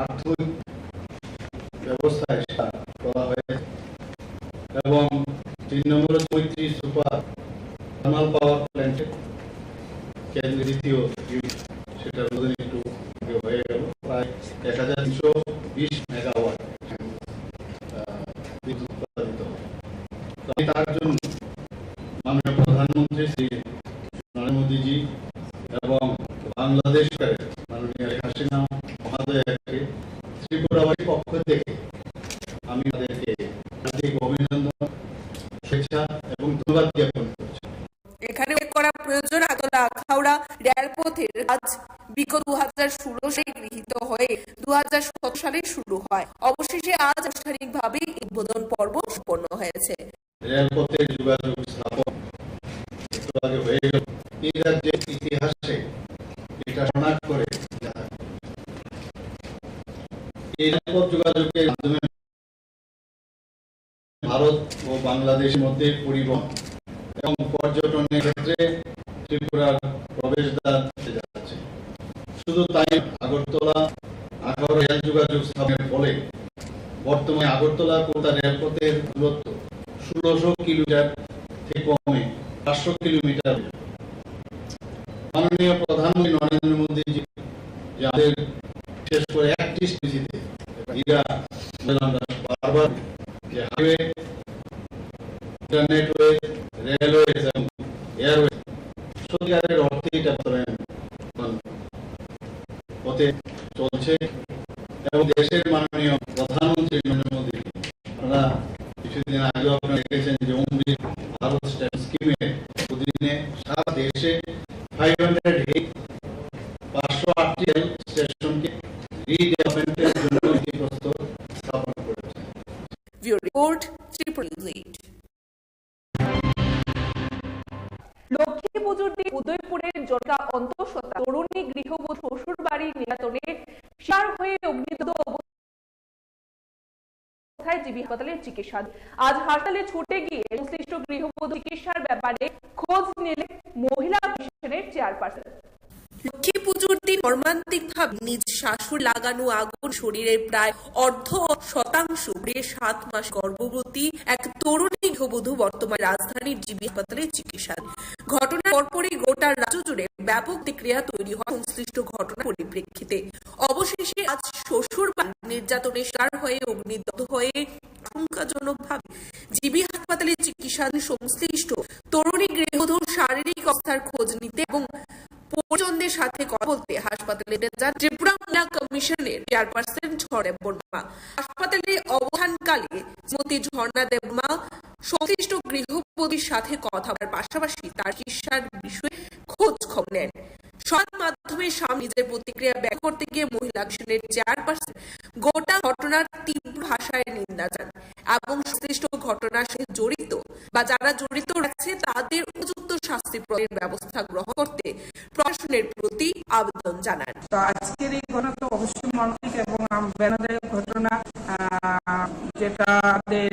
আর্থিক ব্যবস্থায় সেটা করা হয়েছে। এবং তিন নম্বর হচ্ছে মৈত্রী সুপার থার্মাল পাওয়ার প্ল্যান্টের কেন্দ্রীয় দ্বিতীয় ইউনিট, সেটার মধ্যে একটু আগে হয়ে গেল, প্রায় এক হাজার তিনশো বিশ মেগাওয়াট, আহ, বিদ্যুৎ উৎপাদিত হবে। তো আমি তার জন্য মাননীয় প্রধানমন্ত্রী শ্রী নরেন্দ্র মোদীজি এবং বাংলাদেশ সরকারের মাননীয় শেখ হাসিনা মহোদয়াকে ত্রিপুরাবাসীর পক্ষ থেকে আমি তাদেরকে হার্দিক অভিনন্দন, শুভেচ্ছা এবং ধন্যবাদ জ্ঞাপন করছি। এখানে উল্লেখ করা প্রয়োজন, আগরতলা আখাউড়া রেলপথের কাজ বিগত দু হাজার ষোলো সালে গৃহীত হয়ে দু হাজার সতেরো সালে শুরু হয়। অবশেষে আজ আনুষ্ঠানিকভাবে উদ্বোধন পর্ব সম্পন্ন হয়েছে। রেলপথের যোগাযোগ স্থাপন একটু আগে হয়ে গেল। এই রাজ্যের ইতিহাসে এটা সোনার করে লেখা। এই রেলপথ যোগাযোগের মাধ্যমে ভারত ও বাংলাদেশের মধ্যে পরিবহন এবং পর্যটনের ক্ষেত্রে ত্রিপুরার প্রবেশদ্বার হয়ে যাচ্ছে। শুধু তাই নয়, আগরতলা আখাউড়া রেল যোগাযোগ স্থাপনের ফলে বর্তমানে আগরতলা কলকাতা রেলপথের দূরত্ব ষোলোশো কিলোমিটার থেকে কমে পাঁচশো কিলোমিটার। মাননীয় প্রধানমন্ত্রী নরেন্দ্র মোদীজি যে আমাদের বিশেষ করে একত্রিশ টিসিতে এরা আমরা বারবার যে হাইওয়ে, ইন্টারনেটওয়ে, রেলওয়ে এবং এয়ারওয়ে সত্যিকারের অর্থে এটা বাস্তবায়ন পথে চলছে এবং দেশের মাননীয় প্রধানমন্ত্রী নরেন্দ্র মোদী, আপনারা কিছুদিন আগেও আপনারা দেখেছেন যে অমৃত ভারত স্টেশন স্কিমের অধীনে সারা দেশে ফাইভ হান্ড্রেড এইট, পাঁচশো আটটি রেল স্টেশনকে রিডেভেলপমেন্টের জন্য ভিত্তিপ্রস্তর স্থাপন করেছে। Bureau Report, Tripura Lead. Lakshmi পুজোর দিন উদয়পুরের জনতা অন্তঃসত্ত্বা তরুণী গৃহবধূ শ্বশুর বাড়ির নির্যাতনের শিকার হয়ে অগ্নিদগ্ধ অবস্থায় জিবি হাসপাতালে চিকিৎসা। আজ হাসপাতালে ছুটে গিয়ে সংশ্লিষ্ট গৃহবধূ চিকিৎসার ব্যাপারে খোঁজ নিলেন মহিলা কমিশনের চেয়ারপারসন। লক্ষ্মী পুজোর দিন মর্মান্তিকভাবে নিজ শাশুড়ি লাগানো আগুন শরীরের প্রায় অর্ধ শতাংশ পুড়ে সাত মাস গর্ভবতী এক তরুণী গৃহবধূ বর্তমানে রাজধানীর জিবি হাসপাতালে চিকিৎসা। ঘটনার পরপরই গোটা রাজ্য জুড়ে ব্যাপক প্রতিক্রিয়া তৈরি হয় সংশ্লিষ্ট ঘটনার পরিপ্রেক্ষিতে। অবশেষে আজ শ্বশুর বাড়ির নির্যাতনের শিকার হয়ে অগ্নিদগ্ধ হয়ে আশঙ্কাজনকভাবে জিবি হাসপাতালে চিকিৎসাধীন সংশ্লিষ্ট তরুণী গৃহবধূর শারীরিক অবস্থার খোঁজ নিতে এবং পরিজনদের সাথে কথা বলতে হাসপাতালে যান ত্রিপুরা মহিলা কমিশনের চেয়ারপারসন ঝর্ণা দেববর্মা। হাসপাতালে অবস্থানকালে শ্রীমতী ঝর্ণা দেববর্মা সংশ্লিষ্ট গৃহবধূর সাথে কথা বলার পাশাপাশি তার চিকিৎসার বিষয়ে খোঁজ খবর নেন। সংবাদ মাধ্যমের সামনে নিজের প্রতিক্রিয়া ব্যক্ত করতে গিয়ে মহিলা কমিশনের চেয়ারপারসন গোটা ঘটনার তীব্র ভাষায় নিন্দা জানান এবং সংশ্লিষ্ট ঘটনার সাথে জড়িত বা যারা জড়িত রয়েছে তাদের উপযুক্ত শাস্তি প্রদানের ব্যবস্থা গ্রহণ করতে প্রশাসনের প্রতি আবেদন জানান। তো আজকের এই ঘটনা তো অবশ্যই মর্মান্তিক এবং আম-, বেদনাদায়ক ঘটনা, আহ, যেটা আমাদের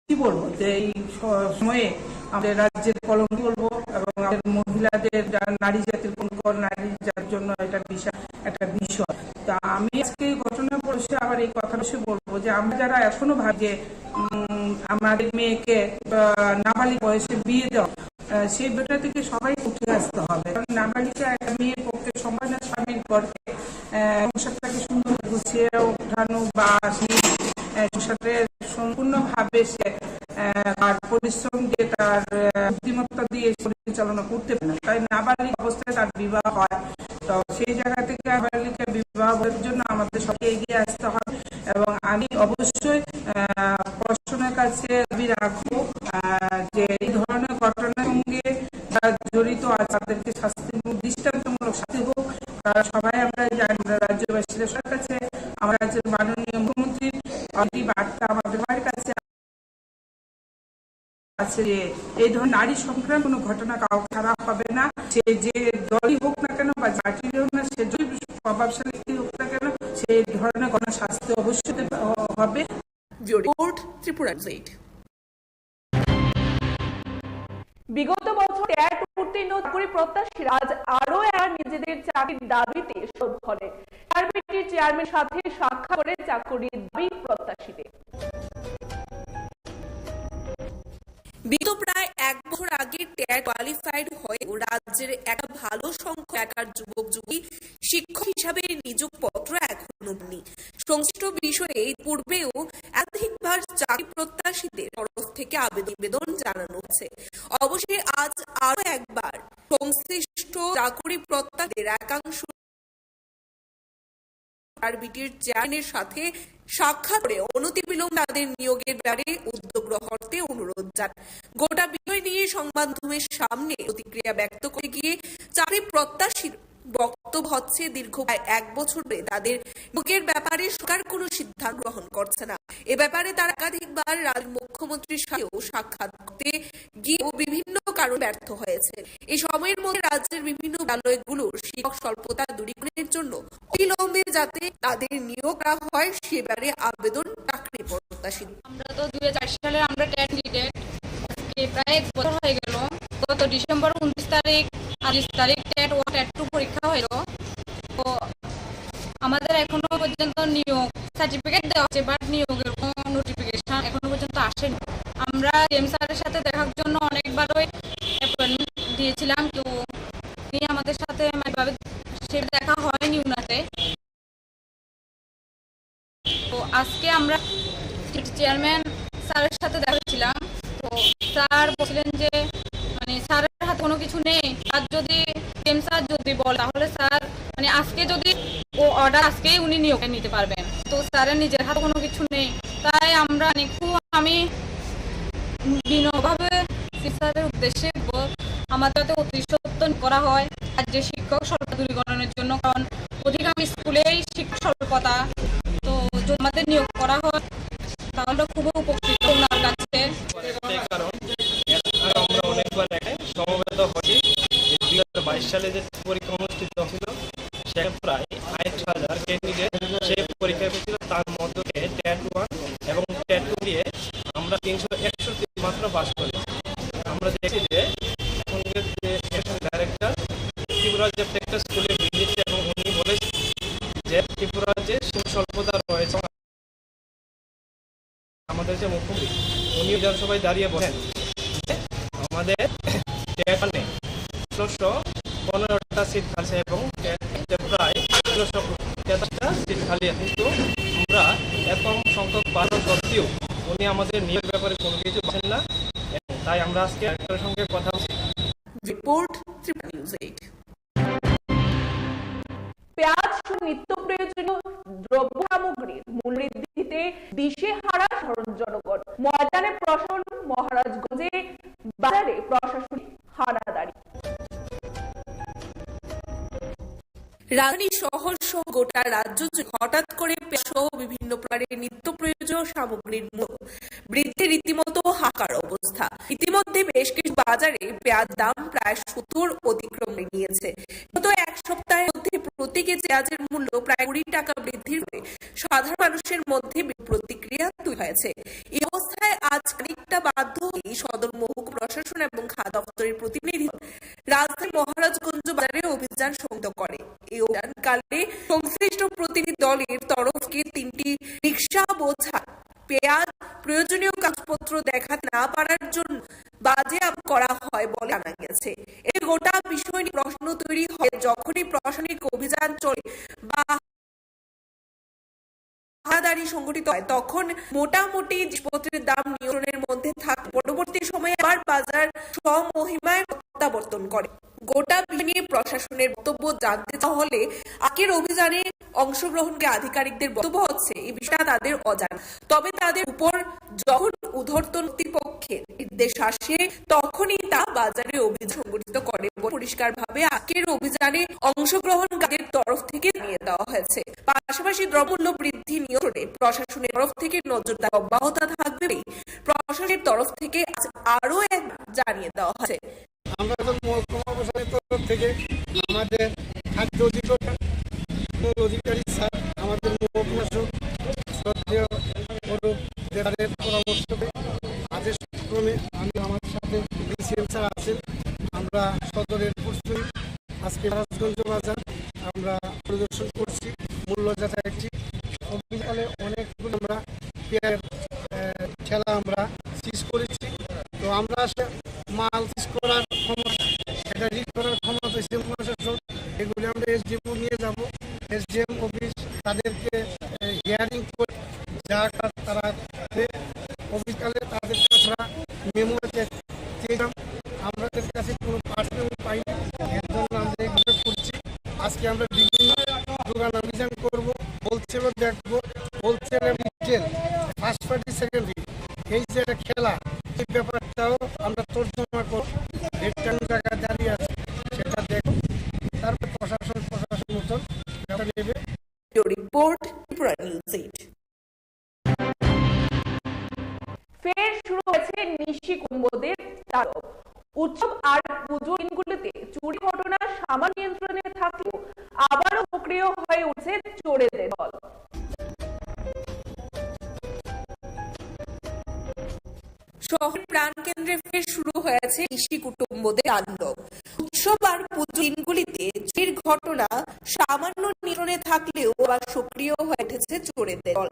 কি বলবো, যে এই স-, সময়ে আমাদের রাজ্যের কলঙ্ক বলবো এবং আমাদের মহিলাদের, যা-, নারী জাতির কলঙ্ক, নারী জাতির জন্য এটা বিশাল একটা বিষয়। তা আমি আজকে এই ঘটনা পড়ে আবার এই কথা অবশ্যই বলবো যে আমরা যারা এখনো ভাবি যে, উম, আমাদের মেয়েকে, আহ, নাবালিক বয়সে বিয়ে দেওয়া, আহ, সেই বিষয়টা থেকে সবাই উঠে আসতে হবে, কারণ নাবালিকা একটা মেয়ের পক্ষে সম্ভাবনা স্বামীর গর্ভে, আহ, সংসারটাকে সুন্দর গুছিয়ে ওঠানো বা সেই, আহ, সংসারটা সম্পূর্ণভাবে সে, আহ, তার পরিশ্রম দিয়ে, তার, আহ, বুদ্ধিমত্তা দিয়ে পরিচালনা করতে পারে না। তাই নাবালিকা অবস্থায় তার বিবাহ হয়। তো সেই জায়গা থেকে নাবালিকা বিবাহের জন্য আমাদের সবাইকে এগিয়ে আসতে হবে এবং আমি অবশ্যই, আহ, প্রশাসনের কাছে দাবি রাখবো, আহ, যে এই ধরনের ঘটনার সঙ্গে যারা জড়িত আছে তাদেরকে শাস্তিমূলক, দৃষ্টান্তমূলক শাস্তি হোক। কারণ সবাই আমরা জানি, আমরা রাজ্যবাসীরা সবার কাছে, আমার রাজ্যের মাননীয় মুখ্যমন্ত্রীর already বার্তা আমাদের সবার কাছে আছে যে এই ধরনের নারী সংক্রান্ত কোনো ঘটনা কাউ ছাড়া হবে না। সে যে দলই হোক না কেন বা জাতিরই হোক না, সে যদি প্রভাবশালী ব্যক্তি হোক না কেন, সেই ধরনের কোনো শাস্তি অবশ্যই পেতে হবে। Bureau report, Tripura news eight. বিগত বছর ট্যাট উত্তীর্ণ চাকরি প্রত্যাশীরা আজ আরো একবার নিজেদের চাকরির দাবিতে সরব হলেন। আরবিটির চেয়ারম্যান সাথে সাক্ষাৎ করে চাকরির দাবি প্রত্যাশীদের। বিগত প্রায় এক বছর আগে ট্যাট কোয়ালিফাইড হয়েও রাজ্যের একটা ভালো সংখ্যক বেকার যুবক যুবতী শিক্ষক হিসাবে নিয়োগপত্র এখনো পাননি। সংশ্লিষ্ট বিষয়ে পূর্বেও একাধিকবার চাকরি প্রত্যাশীদের তরফ থেকে আবেদন, নিবেদন জানানো হচ্ছে। অবশেষে আজ আরো একবার সংশ্লিষ্ট চাকরি প্রত্যাশীদের একাংশ আরবিটির চেয়ারম্যানের সাথে সাক্ষাৎ করে অনতিবিলম্বে তাদের নিয়োগের ব্যাপারে উদ্যোগ গ্রহণ করতে অনুরোধ জানান। গোটা বিষয় নিয়ে সংবাদ মাধ্যমের সামনে প্রতিক্রিয়া ব্যক্ত করে গিয়ে চাকরি প্রত্যাশীর বক্তব্য হচ্ছে, দীর্ঘ প্রায় এক বছর ধরে তাদের নিয়োগের ব্যাপারে সরকার কোনো সিদ্ধান্ত গ্রহণ করছে না। এ ব্যাপারে তারা একাধিকবার রাজ্যের মুখ্যমন্ত্রীর সাথেও সাক্ষাৎ করতে গিয়েও বিভিন্ন কারণ ব্যর্থ হয়েছে। এই সময়ের মধ্যে রাজ্যের বিভিন্ন বিদ্যালয়গুলোর শিক্ষক স্বল্পতা দূরীকরণের জন্য অবিলম্বে যাতে তাদের নিয়োগ করা হয়, সে ব্যাপারে আবেদন চাকরি প্রত্যাশী। আমরা তো দুই হাজার চার সালে আমরা ট্যাট ক্যান্ডিডেট, আজকে প্রায় এক বছর হয়ে গেল। গত ডিসেম্বর ঊনত্রিশ তারিখ, আঠাশ তারিখ ট্যাট ওয়ান, ট্যাট টু পরীক্ষা হলো। তো আমাদের এখনো পর্যন্ত নিয়োগ সার্টিফিকেট দেওয়া হচ্ছে, বাট নিয়োগের কোনো নোটিফিকেশন এখনো পর্যন্ত আসেনি। আমরা ডিএম স্যারের সাথে দেখার জন্য অনেকবারই অ্যাপয়েন্টমেন্ট দিয়েছিলাম, তো উনি আমাদের সাথে মানে এভাবে সে দেখা হয়নি উনাতে। তো আজকে আমরা চেয়ারম্যান স্যারের সাথে দেখা হয়েছিলাম। তো স্যার বলছিলেন যে মানে স্যারের হাতে কোনো কিছু নেই, আর যদি ডিএম স্যার যদি বলে, তাহলে স্যার মানে আজকে যদি ও অর্ডার, আজকেই উনি নিয়োগ নিতে পারবেন। তো স্যারের নিজের হাতে কোনো কিছু নেই, তাই আমরা মানে খুব, আমি বিনয়ভাবে স্যারের উদ্দেশ্যে ব-, আমাদের যাতে অতি সত্বর করা হয় আর যে শিক্ষক স্বল্পতা দূরীকরণের জন্য, কারণ অধিকাংশ স্কুলেই শিক্ষক স্বল্পতা। তো যদি আমাদের নিয়োগ করা হয়, তাহলে খুবই উপকৃত ওনার কাছে। সেই কারণ আমরা অনেকবার এখানে সমবেত হয়েছি যে দুই হাজার বাইশ সালে যে পরীক্ষা অনুষ্ঠিত হয়েছিল, সেখানে প্রায় আট হাজার ক্যান্ডিডেট সেই পরীক্ষায় বসেছিল, তার মধ্যে ট্যাট ওয়ান এবং ট্যাট টু দিয়ে আমরা তিনশো একষট্টি মাত্র পাস করেছি। আমরা দেখছি যে এখন যে এডুকেশন ডাইরেক্টর ত্রিপুরা যে প্রত্যেকটা স্কুলে ভিজিট, এবং উনি বলেছেন যে ত্রিপুরা যে শিক্ষক স্বল্পতা রয়েছে, আমাদের যে মুখ্যমন্ত্রী, উনি বিধানসভায় দাঁড়িয়ে বলেন যে আমাদের ট্যাট ওয়ানে ষোলোশো পনেরোটা সিট আছে এবং ট্যাট টুতে প্রায় ষোলোশো তেতাল্লিশটা সিট খালি আছে। কিন্তু আমরা এত সংখ্যক পাওয়া সত্ত্বেও উনি আমাদের নিয়োগের ব্যাপারে কোনো কিছু বলছেন না, এবং তাই আমরা আজকে ডাইরেক্টরের সঙ্গে কথা বলছি। রিপোর্ট, ত্রিপুরা নিউজ এইট। পেঁয়াজ সহ নিত্য প্রয়োজনীয় দ্রব্য সামগ্রীর মূল্য বৃদ্ধিতে দিশেহারা সাধারণ জনগণ। ময়দানে প্রশাসন, মহারাজগঞ্জে বাজারে প্রশাসনিক হানাদারি। রাজধানী শহর সহ গোটা রাজ্য জুড়ে হঠাৎ করে পেঁয়াজ সহ বিভিন্ন প্রকারের নিত্য প্রয়োজনীয় সামগ্রীর মূল্য বৃদ্ধি রীতিমতো হাহাকার অবস্থা। ইতিমধ্যে বেশ কিছু বাজারে পেঁয়াজ দাম প্রায় সত্তর অতিক্রম করে নিয়েছে। গত এক সপ্তাহের মধ্যে প্রতি কেজি পেঁয়াজের মূল্য প্রায় কুড়ি টাকা বৃদ্ধির ফলে সাধারণ মানুষের মধ্যে প্রতিক্রিয়া তৈরি হয়েছে। এই অবস্থায় আজ খানিকটা বাধ্য হয়ে সদর মহকুমা প্রশাসন এবং খাদ্য দপ্তরের প্রতিনিধি দল রাজধানী মহারাজগঞ্জ বাজারে অভিযান সংঘটিত করে। এই অভিযানকালে সংশ্লিষ্ট প্রতিনিধি দলের তরফ থেকে তিনটি রিক্সা বোঝাই পেঁয়াজ প্রয়োজনীয় কাগজপত্র দেখাতে না পারার জন্য বাজেয়াপ্ত করা হয় বলে জানা তৈরি হয় যখনই প্রশাসনিক অভিযান চলে বা হানাদারি সংঘটিত হয়, তখন মোটামুটি জিনিসপত্রের দাম নিয়ন্ত্রণের মধ্যে থাকতে পরবর্তী সময়ে আবার বাজার স্বমহিমায় প্রত্যাবর্তন করে। গোটা বিষয় নিয়ে প্রশাসনের বক্তব্য জানতে চাওয়া হলে আগের অভিযানে অংশগ্রহণকারী আধিকারিকদের বক্তব্য হচ্ছে এই বিষয়টা তাদের অজানা, তবে তাদের উপর যখন ঊর্ধ্বতন কর্তৃপক্ষের নির্দেশ আসে, তখনই তা বাজারে অভিযান সংঘটিত করে বলে পরিষ্কারভাবে আগের অভিযানে অংশগ্রহণকারীদের তরফ থেকে জানিয়ে দেওয়া হয়েছে। পাশাপাশি দ্রব্যমূল্য বৃদ্ধি নিয়ন্ত্রণে প্রশাসনের তরফ থেকে নজরদারি অব্যাহত থাকবে বলেই প্রশাসনের তরফ থেকে আজ আরও এক জানিয়ে দেওয়া হয়েছে। আমরা তো মহকুমা প্রশাসনের তরফ থেকে আমাদের খাদ্য অধিকর্তা, অধিকারী স্যার, আমাদের মহকুমা সহ শ্রদ্ধেয় অরূপ দেদারের পরামর্শ পেয়ে আদেশ ক্রমে আমি, আমার সাথে ডিসিএম স্যার আছেন, আমরা সদরের পশ্চিম আজকে মহারাজগঞ্জ বাজার আমরা পরিদর্শন করছি, মূল্য যাচাই একটি অভিযানে অনেকগুলো আমরা পেঁয়াজের, আহ, ঠেলা আমরা সিজ করেছি। তো আমরা আসলে মাল সিজ করার ক্ষমতা, এটা রিড করার ক্ষমতা সিএম প্রশাসন, এগুলি আমরা এসডিএম নিয়ে যাব। এসডিএম অফিস তাদেরকে হিয়ারিং করে যা কাজ তারা করবে। অফিসিয়ালি তাদের কাছে আমরা মেমো চেয়েছিলাম, আমাদের কাছে কোনো পার্সেল পাইনি, এর জন্য আমরা এগুলো করছি। আজকে আমরা বিভিন্ন দোকান অভিযান করব, হোলসেলও দেখব, হোলসেল এবং retail, first party, second party, এই যে একটা খেলা, এই ব্যাপারটাও আমরা তর্জমা করব। রেট কোন জায়গায় দাঁড়িয়ে আছে সেটা দেখব, তারপর প্রশাসন প্রশাসন মতন ব্যবস্থা নেবে। Bureau Report, Tripura News eight। ফের শুরু হয়েছে নিশি কুম্ভদের তাণ্ডব। উৎসব আর পুজোর দিনগুলিতে চুরি ঘটনা সামান্য নিয়ন্ত্রণে থাকলেও আবারও সক্রিয় হয়ে উঠছে চোরেদের দল। শহরের প্রাণকেন্দ্রে ফের শুরু হয়েছে নিশি কুম্ভদের তাণ্ডব। উৎসব আর পুজোর দিনগুলিতে চুরির ঘটনা সামান্য নিয়ন্ত্রণে থাকলেও আবার সক্রিয় হয়ে উঠেছে চোরেদের দল।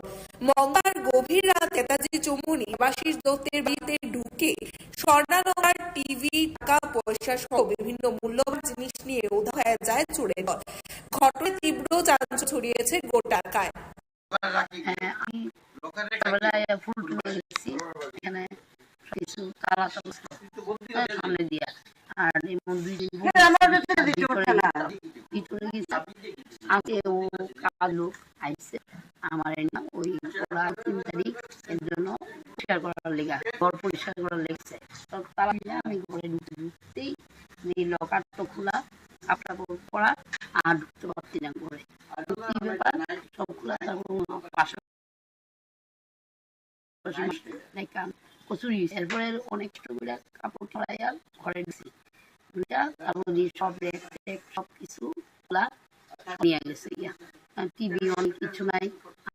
মঙ্গলবার গভীর রাত নেতাজি চৌমুহনী দেবাশিস দত্তের বাড়িতে ঢুকে স্বর্ণালঙ্কার, টিভি, টাকা পয়সা সহ বিভিন্ন মূল্যবান জিনিস নিয়ে উধাও হয়ে যায় চোরের দল। ঘটনায় তীব্র চাঞ্চল্য ছড়িয়েছে গোটা এলাকায়। হ্যাঁ, আমি সকালবেলায় ফুল টুল এনেছি, এখানে কিছু তালা টালা সামনে দিয়া। আর এমন দুই দিন ভিতরে গেছে। আজকে ও কাজ লোক আইছে, আমার এই না ওই ওরা তিন তারিখ এর জন্য পরিষ্কার করার লেগে, ঘর পরিষ্কার করার লেগেছে। তো তালা দিয়ে আমি ঘরে ঢুকতে ঢুকতেই এই লকার তো খোলা, কাপড় পরা, আর ঢুকতে পারছি না ঘরে। তো কি ব্যাপার? সব খোলা, তারপর ওনার পাশে পাশে লাইক, আম, কচুরি, এরপরে অনেক কষ্ট করে কাপড় ছড়াইয়া ঘরে দিছি। দুইটা, তারপর যে সব ব্যাগ ট্যাগ সব কিছু খোলা নিয়ে গেছে গিয়া। আর টিভি অনেক কিছু নাই,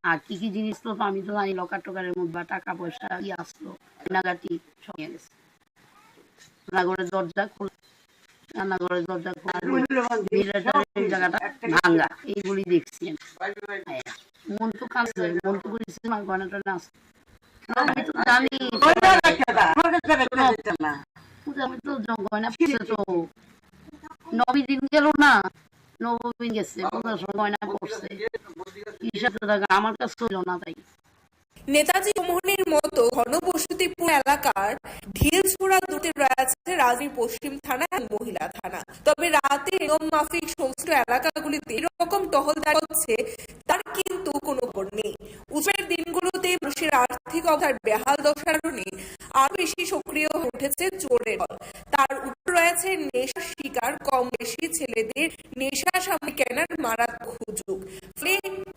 আর কি কি জিনিস তো আমি তো জানি, লকার টকারের মধ্যে বা টাকা পয়সা কি আসলো, কেনাকাটি সব নিয়ে গেছে। রান্নাঘরের দরজা খোলা, রান্নাঘরের দরজা খোলা, মিররটার এই জায়গাটা ভাঙা, এইগুলি দেখছি আমি। হ্যাঁ, মন তো কাঁদছে, মন তো করেছে না, গয়না টয়না আছে। আমি তো জানি, শোনো, পূজা, আমি তো জ-, গয়না পড়ছে তো, নবমী দিন গেল না, নবমী গেছে, পূজার সময় গয়না পড়ছে, কিসের তো টাকা আমার কাছে ছিল না তাই। নেতাজি চৌমুহনীর মতো ঘনবসতিপূর্ণ এলাকার ঢিলছড়া দুটিতে রয়েছে রাজধানী পশ্চিম থানা এবং মহিলা থানা। তবে রাতে নিয়ম মাফিক সংশ্লিষ্ট এলাকাগুলিতে এরকম টহলদারি হচ্ছে, তার কিন্তু কোনো খবর নেই। উৎসবের দিনগুলোতে মানুষের আর্থিক অবস্থার বেহাল দশার কারণে আরো বেশি সক্রিয় হয়ে উঠেছে চোরের দল। তার উপর রয়েছে নেশার শিকার কম বয়সী ছেলেদের নেশা সামগ্রী কেনার মারাত্মক হুজুগ। ফলে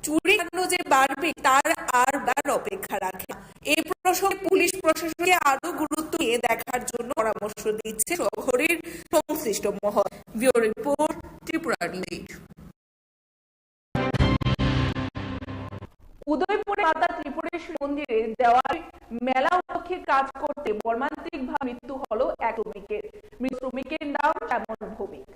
চুরি কাণ্ড যে বাড়বে, তার আর বার অপেক্ষা রাখে না। এ প্রসঙ্গে পুলিশ প্রশাসনকে আরো গুরুত্ব দিয়ে দেখার জন্য পরামর্শ দিচ্ছে শহরের সংশ্লিষ্ট মহল। ব্যুরো রিপোর্ট, ত্রিপুরা নিউজ। উদয়পুরে মাতা ত্রিপুরেশ্বরী মন্দিরে দেওয়ালি মেলা উপলক্ষে কাজ করতে মর্মান্তিকভাবে মৃত্যু হলো এক শ্রমিকের। মৃত শ্রমিকের নাম শ্যামল ভৌমিক।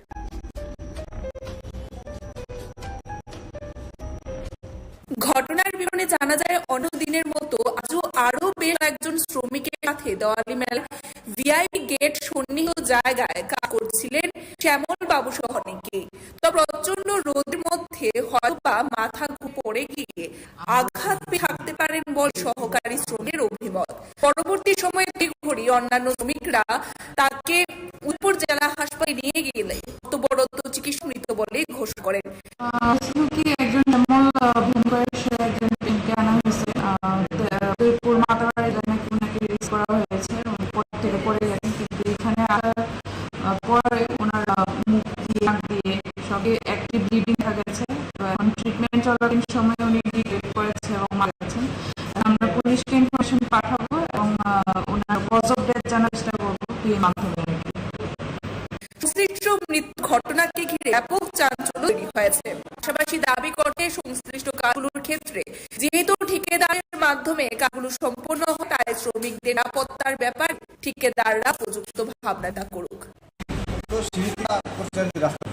ঘটনার বিবরণে জানা যায়, অন্য দিনের মতো আজও আরো বেশ কয়েকজন শ্রমিকের সাথে দেওয়ালি মেলা ভিআইপি গেট সন্নিহিত জায়গায় কাজ করছিলেন শ্যামল বাবু সহ অনেকেই। তবে প্রচণ্ড রোদের মধ্যে হয়তোবা মাথা ঘুরে পড়ে গিয়ে আঘাত পেয়ে থাকতে পারেন বলে সহকারী শ্রমিকের অভিমত। পরবর্তী সময়ে তড়িঘড়ি অন্যান্য শ্রমিকরা তাকে উদয়পুর জেলা হাসপাতালে নিয়ে গেলে কর্তব্যরত চিকিৎসক মৃত বলে ঘোষণা করেন। আহ, শুধু কি একজন শ্যামল, আহ, ভূমিকায় সে একজন প্রেমিককে আনা হয়েছে। আহ, তে-, উদয়পুর মাতাবাড়ি এলাকা থেকে ওনাকে রিলিজ করা হয়েছে। উনি পথ থেকে পড়ে গেছেন, কিন্তু এখানে আসার, আহ, পর ওনার, আহ, মুখ দিয়ে, নাক দিয়ে সবই একটি ব্লিডিং দেখা গেছে। তো এখন ট্রিটমেন্ট চলাকালীন সময় উনি ডিগ্রেড করেছে এবং মারা গেছেন। আমরা পুলিশকে ইনফরমেশন পাঠাবো এবং, আহ, ওনার কজ অফ ডেথ জানার চেষ্টা করবো পিএম মাধ্যমে আর কি। সংশ্লিষ্ট মৃত্যু ঘটনাকে ঘিরে ব্যাপক চাঞ্চল্য তৈরি হয়েছে। পাশাপাশি দাবি করে সংশ্লিষ্ট কাজগুলোর ক্ষেত্রে যেহেতু ঠিকাদারের মাধ্যমে কাজগুলো সম্পন্ন হয়, তাই শ্রমিকদের নিরাপত্তার ব্যাপারে ঠিকাদাররা উপযুক্ত ভাবনা করুক। তো সিঁড়িটা করছে আর কি রাস্তা।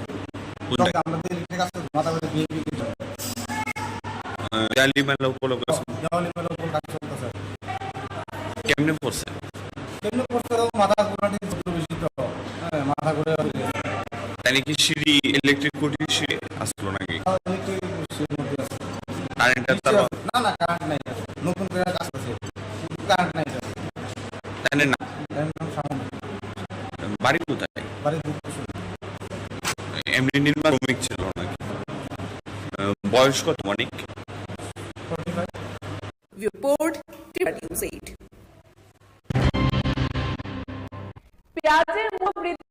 কোন তবে জায়গায়? আমরা তো ইলেকট্রিক আসতে মাথা ব্যথা বিয়ে বিয়ে দিতে হবে। আহ, দেওয়ালি মেলা উপলক্ষে। দেওয়ালি মেলা উপলক্ষে কাজ চলতেছে। কেমনে পড়ছে? কেমনে পড়ছে? ও মাথা ঘোরাটি একটু বেশি তো। হ্যাঁ, মাথা ঘুরে আর কি। তাহলে কি সিঁড়ি, ইলেকট্রিক খুঁটি সিঁড়ি আসলো নাকি? তাহলে ইলেকট্রিক সিঁড়ির মধ্যে আছে। কারেন্টের নিচে তার আছে। না, না, কারেন্ট নাই। নতুন করে কাজ আছে। কিন্তু কারেন্ট নাই, স্যার। তাই না? তাই না, সামনে। বাড়ি কোথায়? বাড়ি দুপুর। এমনি নির্মাণ শ্রমিক ছিল নাকি? আহ, বয়স কত অনেক? Forty five. Report, Tripura news eight. পেঁয়াজের মূল্য বৃদ্ধি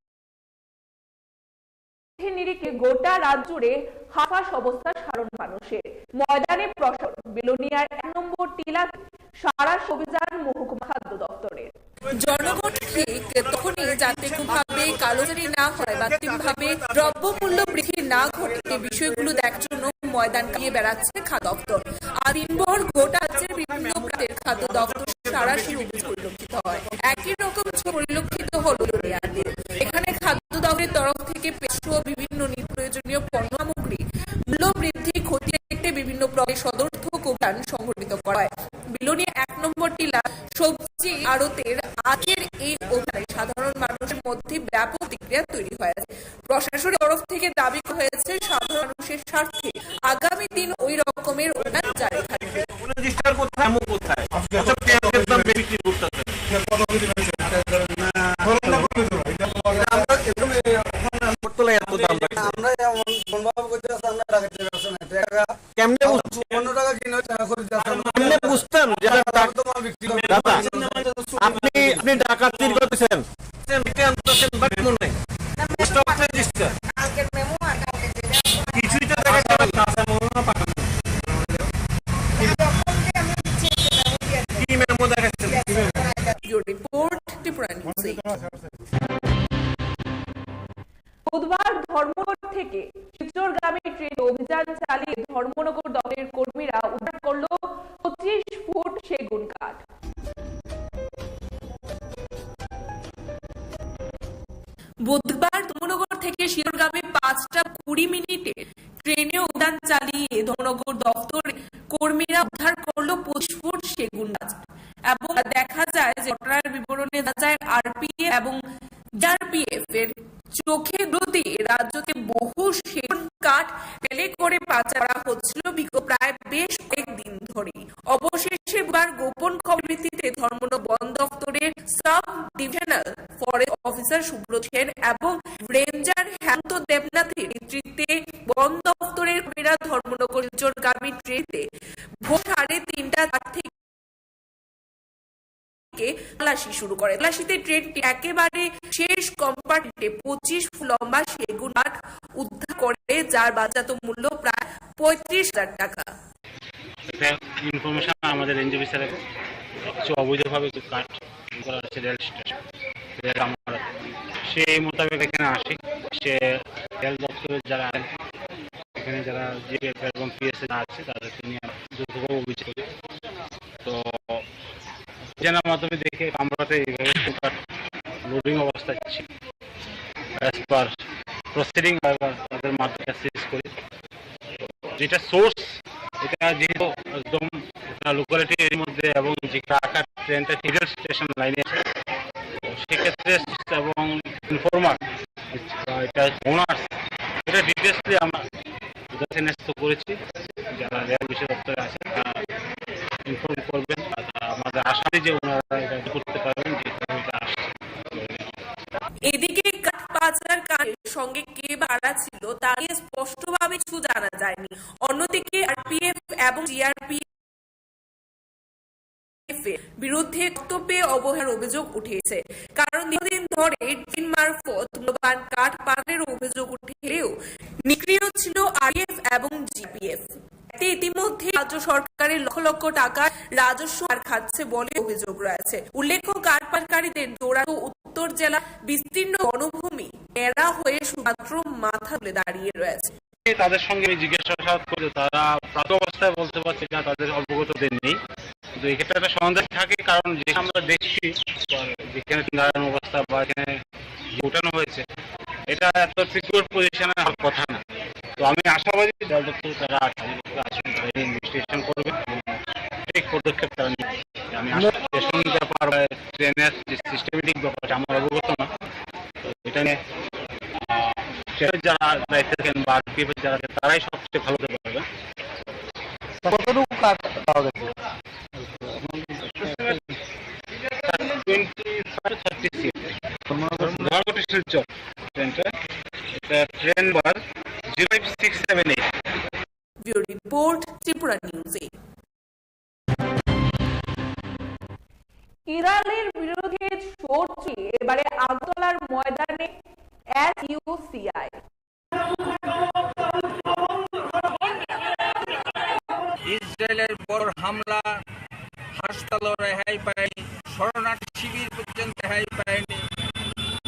নিরিখে গোটা রাজ্য জুড়ে হাঁসফাঁস অবস্থা সাধারণ মানুষের। ময়দানে প্রশাসন। বিলোনিয়ার এক নম্বর টিলা সারা অভিযান মহকুমা খাদ্য দপ্তরের। জনগণ ঠিক তখনই যাতে কোনোভাবে কালোবাজারি না হয় বা কৃত্রিমভাবে দ্রব্যমূল্য বৃদ্ধি না ঘটে, এই বিষয়গুলো দেখার জন্য ময়দান কাঁপিয়ে বেড়াচ্ছে খাদ্য দপ্তর। আর দিনভর গোটা রাজ্যের বিভিন্ন প্রান্তের খাদ্য দপ্তর সারা অভিযান পরিলক্ষিত হয়। একই রকম ছবি পরিলক্ষিত হলো বিলোনিয়াতে। এখানে খাদ্য দপ্তরের তরফ থেকে পেঁয়াজ সহ বিভিন্ন নিত্য প্রয়োজনীয় পণ্য সামগ্রী মূল্য বৃদ্ধি খতিয়ে দেখতে বিভিন্ন প্রকারের সদর্থক অভিযান সংঘটিত করা হয়। বিলোনিয়া এক নম্বর টিলা সবজি আড়তের আজকের এই অভিযানে সাধারণ মানুষের মধ্যে ব্যাপক প্রতিক্রিয়া তৈরি হয়েছে। প্রশাসনের তরফ থেকে দাবি করা হয়েছে সাধারণ মানুষের স্বার্থে আগামী দিন ওই রকমের অভিযান জারি থাকবে। রেজিস্টার কোথায়? আমু কোথায়? আচ্ছা, পেঁয়াজের দাম বেশি বিক্রি করতেছে। এটা আমরা এরকম, আমরা এরকম, আমরা এরকম, আমরা এমন মনোভাব করতে আছে, আমরা টাকা দিয়ে ব্যবসা নাই। টাকা কেমনে বুঝ-, পনেরো টাকা কিনে টাকা করে দিতে হবে। কেমনে বুঝতাম যে এটা টাকা? দাদা, আপনি, আপনি ডাকাতির কথা দিচ্ছেন। এটা আনতেছেন, বাট মনে নাই। Stock register. কিছুই তো দেখা যাবে না। কি মেমো দেখাচ্ছেন? কি memo? Bureau report, Tripura news eight. বুধবার ধর্মনগর থেকে শিলচরগামী ট্রেনে অভিযান চালিয়ে ধর্মনগর দলের কর্মীরা উদ্ধার করল পঁচিশ ফুট সেগুন কাঠ। বুধবার ধর্মনগর থেকে শিলচরগামী পাঁচটা কুড়ি মিনিটে ট্রেনে অভিযান চালিয়ে ধর্মনগর দপ্তরের কর্মীরা উদ্ধার করল পঁচিশ ফুট সেগুন গাছ। এবং দেখা যায় যে ঘটনার বিবরণে দেখা যায় আরপিএফ এবং জিআরপিএফ এর চোখে ধুলো দিয়ে রাজ্যতে বহু সেগুন কাঠ রেলে করে পাচার করা হচ্ছিল বিগত প্রায় বেশ কয়েকদিন ধরেই। অবশেষে বুধবার গোপন খবরের ভিত্তিতে ধর্মনগর বন দপ্তরের sub divisional forest officer Subrata Sen এবং রেঞ্জার হেমন্ত দেবনাথের নেতৃত্বে বন দপ্তরের কর্মীরা ধর্মনগর শিলচরগামী ট্রেনে ভোর সাড়ে তিনটা চার থেকে তল্লাশি শুরু করে। তল্লাশিতে ট্রেনটি একেবারে শেষ কম্পার্টমেন্টে পঁচিশ ফুট লম্বা সেগুন কাঠ উদ্ধার করে, যার বাজারজাত মূল্য প্রায় পঁয়ত্রিশ হাজার টাকা। একটা ইনফরমেশন আমাদের এনজিপি স্যারের কিছু অবৈধভাবে কিছু কাঠ করা হচ্ছে রেল স্টেশন, রেল আমরা সেই মোতাবেক এখানে আসি। সে রেল দপ্তরের যারা আছেন, এখানে যারা জিআরপিএফ এবং পিএসএ যারা আছে, তাদেরকে নিয়ে আমরা যৌথভাবে অভিযান করি। তো জেনার মাধ্যমে দেখে আমরা তো এইভাবে লোডিং অবস্থায় ছিল। অ্যাজ পার প্রসিডিং তাদের মাধ্যমে অ্যাসেস করি। যেটা সোর্স, এটা যেহেতু একদম একটা লোকালিটি এর মধ্যে এবং যেটা আকার ট্রেনটা ফিডার স্টেশন লাইনে আছে, তো সেক্ষেত্রে এবং ইনফর্মার ফ্র্যাঞ্চাইজ ওনার্স, এটা ডিটেইলসলি আমরা উদ্ধার ন্যস্ত করেছি। যারা রেল বিষয় দপ্তরে আছেন, তারা ইনফর্ম করবেন। আর আমরা আশা করি যে ওনারা এটা করতে পারবেন, যে কারণে এটা আসছে। এদিকে কাঠ পাচারকারীর সঙ্গে কে বা কারা ছিল, তা নিয়ে স্পষ্টভাবে কিছু জানা যায়নি। অন্যদিকে আরপিএফ এবং জিআরপি বিরুদ্ধে কর্তব্যে অবহেলার অভিযোগ উঠেছে, কারণ দীর্ঘদিন ধরে ট্রেন মারফত মূল্যবান কাঠ পাচারের অভিযোগ উঠলেও নিষ্ক্রিয় ছিল আরপিএফ এবং জিপিএফ। এতে ইতিমধ্যে রাজ্য সরকারের লক্ষ লক্ষ টাকার রাজস্ব আর খাচ্ছে বলে অভিযোগ রয়েছে। উল্লেখ্য, কাঠ পাচারকারীদের দৌরাত্ম্যে উত্তর জেলা বিস্তীর্ণ বনভূমি বেড়া হয়ে শুধুমাত্র মাথা তুলে দাঁড়িয়ে রয়েছে। তাদের সঙ্গে আমি জিজ্ঞাসাবাদ করি, তারা প্রাপ্ত অবস্থায় বলতে পারছে কিনা, তাদের অবগত দেননি। কিন্তু এক্ষেত্রে একটা সন্দেহ থাকে, কারণ যেখানে আমরা দেখছি, যেখানে দাঁড়ানো অবস্থা বা এখানে যে উঠানো হয়েছে, এটা এত সিকিউর পজিশনে হওয়ার কথা না। তো আমি আশাবাদী রেল দপ্তরে তারা আছে, তারা ইনভেস্টিগেশন করবে, ঠিক পদক্ষেপ তারা নেবে। আমি আশা, স্টেশন ব্যাপার বা ট্রেনের যে সিস্টেমেটিক ব্যাপার আছে, আমার অবগত না। তো এটা নিয়ে, আহ, ট্রেনের যারা দায়িত্বে থাকেন বা আরপিএফ যারা আছেন, তারাই সবচেয়ে ভালো বলতে পারবেন। কতটুকু কাঠ পাওয়া গেছে? Twenty five thirty six. Dharmanagar Silchar ট্রেনটা, এটা train number zero five six seven eight. Bureau report, Tripura news eight. ইসরায়েলের বিরুদ্ধে চলছে এবারে আগরতলার ময়দানে এসইউসিআই। ইসরায়েলের বড় হামলা, হাসপাতালও রেহাই পায়নি, শরণার্থী শিবির পর্যন্ত রেহাই পায়নি।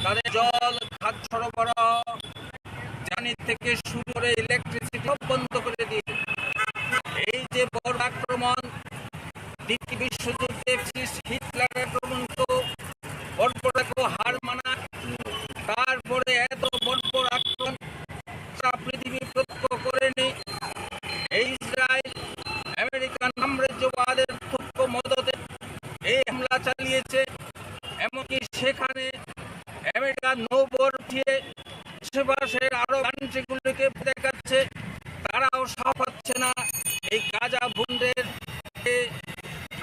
তাদের জল, খাদ্য সরবরাহ, জ্বালানি থেকে শুরু করে ইলেকট্রিসিটি সব বন্ধ করে দিয়েছে। এই যে বড় আক্রমণ, দ্বিতীয় বিশ্বযুদ্ধে ফ্যাসিস্ট হিটলারের আক্রমণকেও বর্বরতাকেও হার মানা, তারপরে এত বর্বর আক্রমণ সারা পৃথিবী প্রত্যক্ষ করেনি। এই ইসরায়েল আমেরিকান সাম্রাজ্যবাদের প্রত্যক্ষ মদতে এই হামলা চালিয়েছে। এমনকি সেখানে আমেরিকার নৌবহর উঠিয়ে আশেপাশের আরব কান্ট্রিগুলিকে দেখাচ্ছে, তারাও সাহস পাচ্ছে না এই গাজা ভূখণ্ডের যে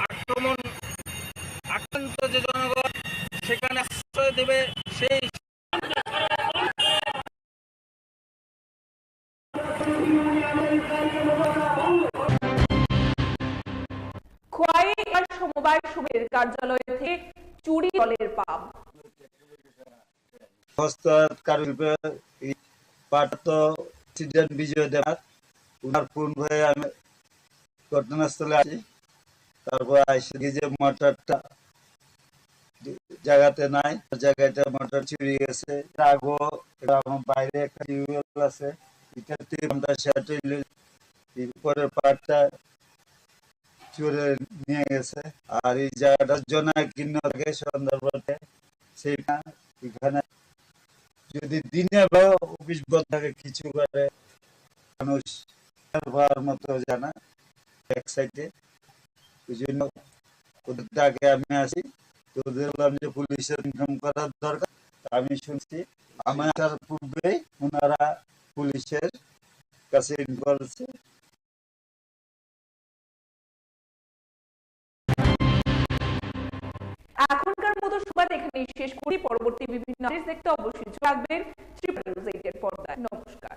আক্রমণ, আক্রান্ত যে জনগণ সেখানে আশ্রয় দেবে, সেই খোয়াই এলাকার সমবায় সমিতির কার্যালয় থেকে চুরি জলের পাম্প। হস্তকারু শিল্পে এই পাঠাতো প্রেসিডেন্ট বিজয় দেবনাথ, উনার ফোন হয়ে আমি ঘটনাস্থলে আসি। তারপর আইসি দেখি যে মোটরটা জায়গাতে নাই, জায়গাটা মোটর চুরি গেছে। এর আগেও এটা আমার বাইরে একটা টিউবওয়েল আছে, এটা টিউবওয়েলটা সেট হইলে উপরের পার্টটা চুরে নিয়ে গেছে। আর এই জায়গাটা জনাকীর্ণ থাকে সুন্দরবনে, সেইটা এখানে যদি দিনে বা অফিস বন্ধ থাকে, কিছু করে মানুষ বের হওয়ার মতো জানা এক সাইডে। ওই জন্য ওদের ডাকে আমি আসি, তো ওদের বললাম যে পুলিশের ইনফর্ম করার দরকার। তা আমি শুনছি, আমি আসার পূর্বেই ওনারা পুলিশের কাছে ইনফর্ম করেছে। এখনকার মতো সংবাদ এখানেই শেষ করি। পরবর্তী বিভিন্ন আপডেট দেখতে অবশ্যই চোখ রাখবেন ত্রিপুরা নিউজ এইটের পর্দায়। নমস্কার।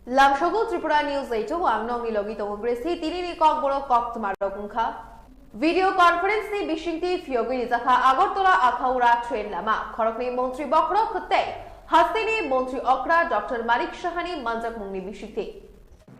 Lamsogo Tripura News eight o ang nokni logi tongo Gracie, tini ni kokborok koktwma rok wngkha. Video conference ni bisingtwi phiyogwi rijakha Agartala Akhaura train lama, khoroknwi montri bokhorok tei hasteni montri okra Doctor Manik Sahani manjakmungni bisingtwi.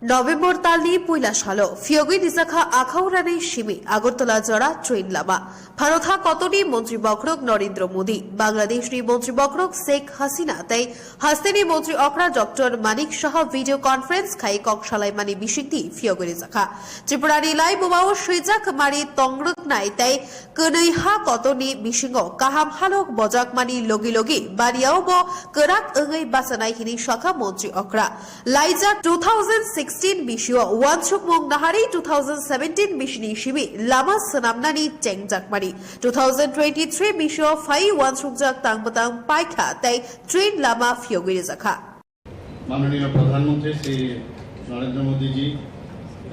November talni puila salo phiyogwi rijakha Akhaurani simi Agartala jora train lama. Bharot ha kotorni montri bokhorok Narendra Modi, Bangladeshni montri bokhorok Sheikh Hasina tei hasteni montri okra Doctor Manik Saha video conference khai kok salaimani bisingtwi phiyogwi rijakha. Tripurani lai bumao swijak mari tongrwknai tei kwnwi ha kotorni bisingo kaham halok bojakmani logi logi baniao bo kwrak wngwi bachanai hini sakha montri okra. Laijak two thousand sixteen bisio wansukmung nahari two thousand seventeen bisini simi lama swnamnani chengjakmani, two thousand twenty-three bisio phai wansukjak tang bwtang paikha tei train lama phiyogwi rijakha. মাননীয় প্রধানমন্ত্রী শ্রী নরেন্দ্র মোদীজি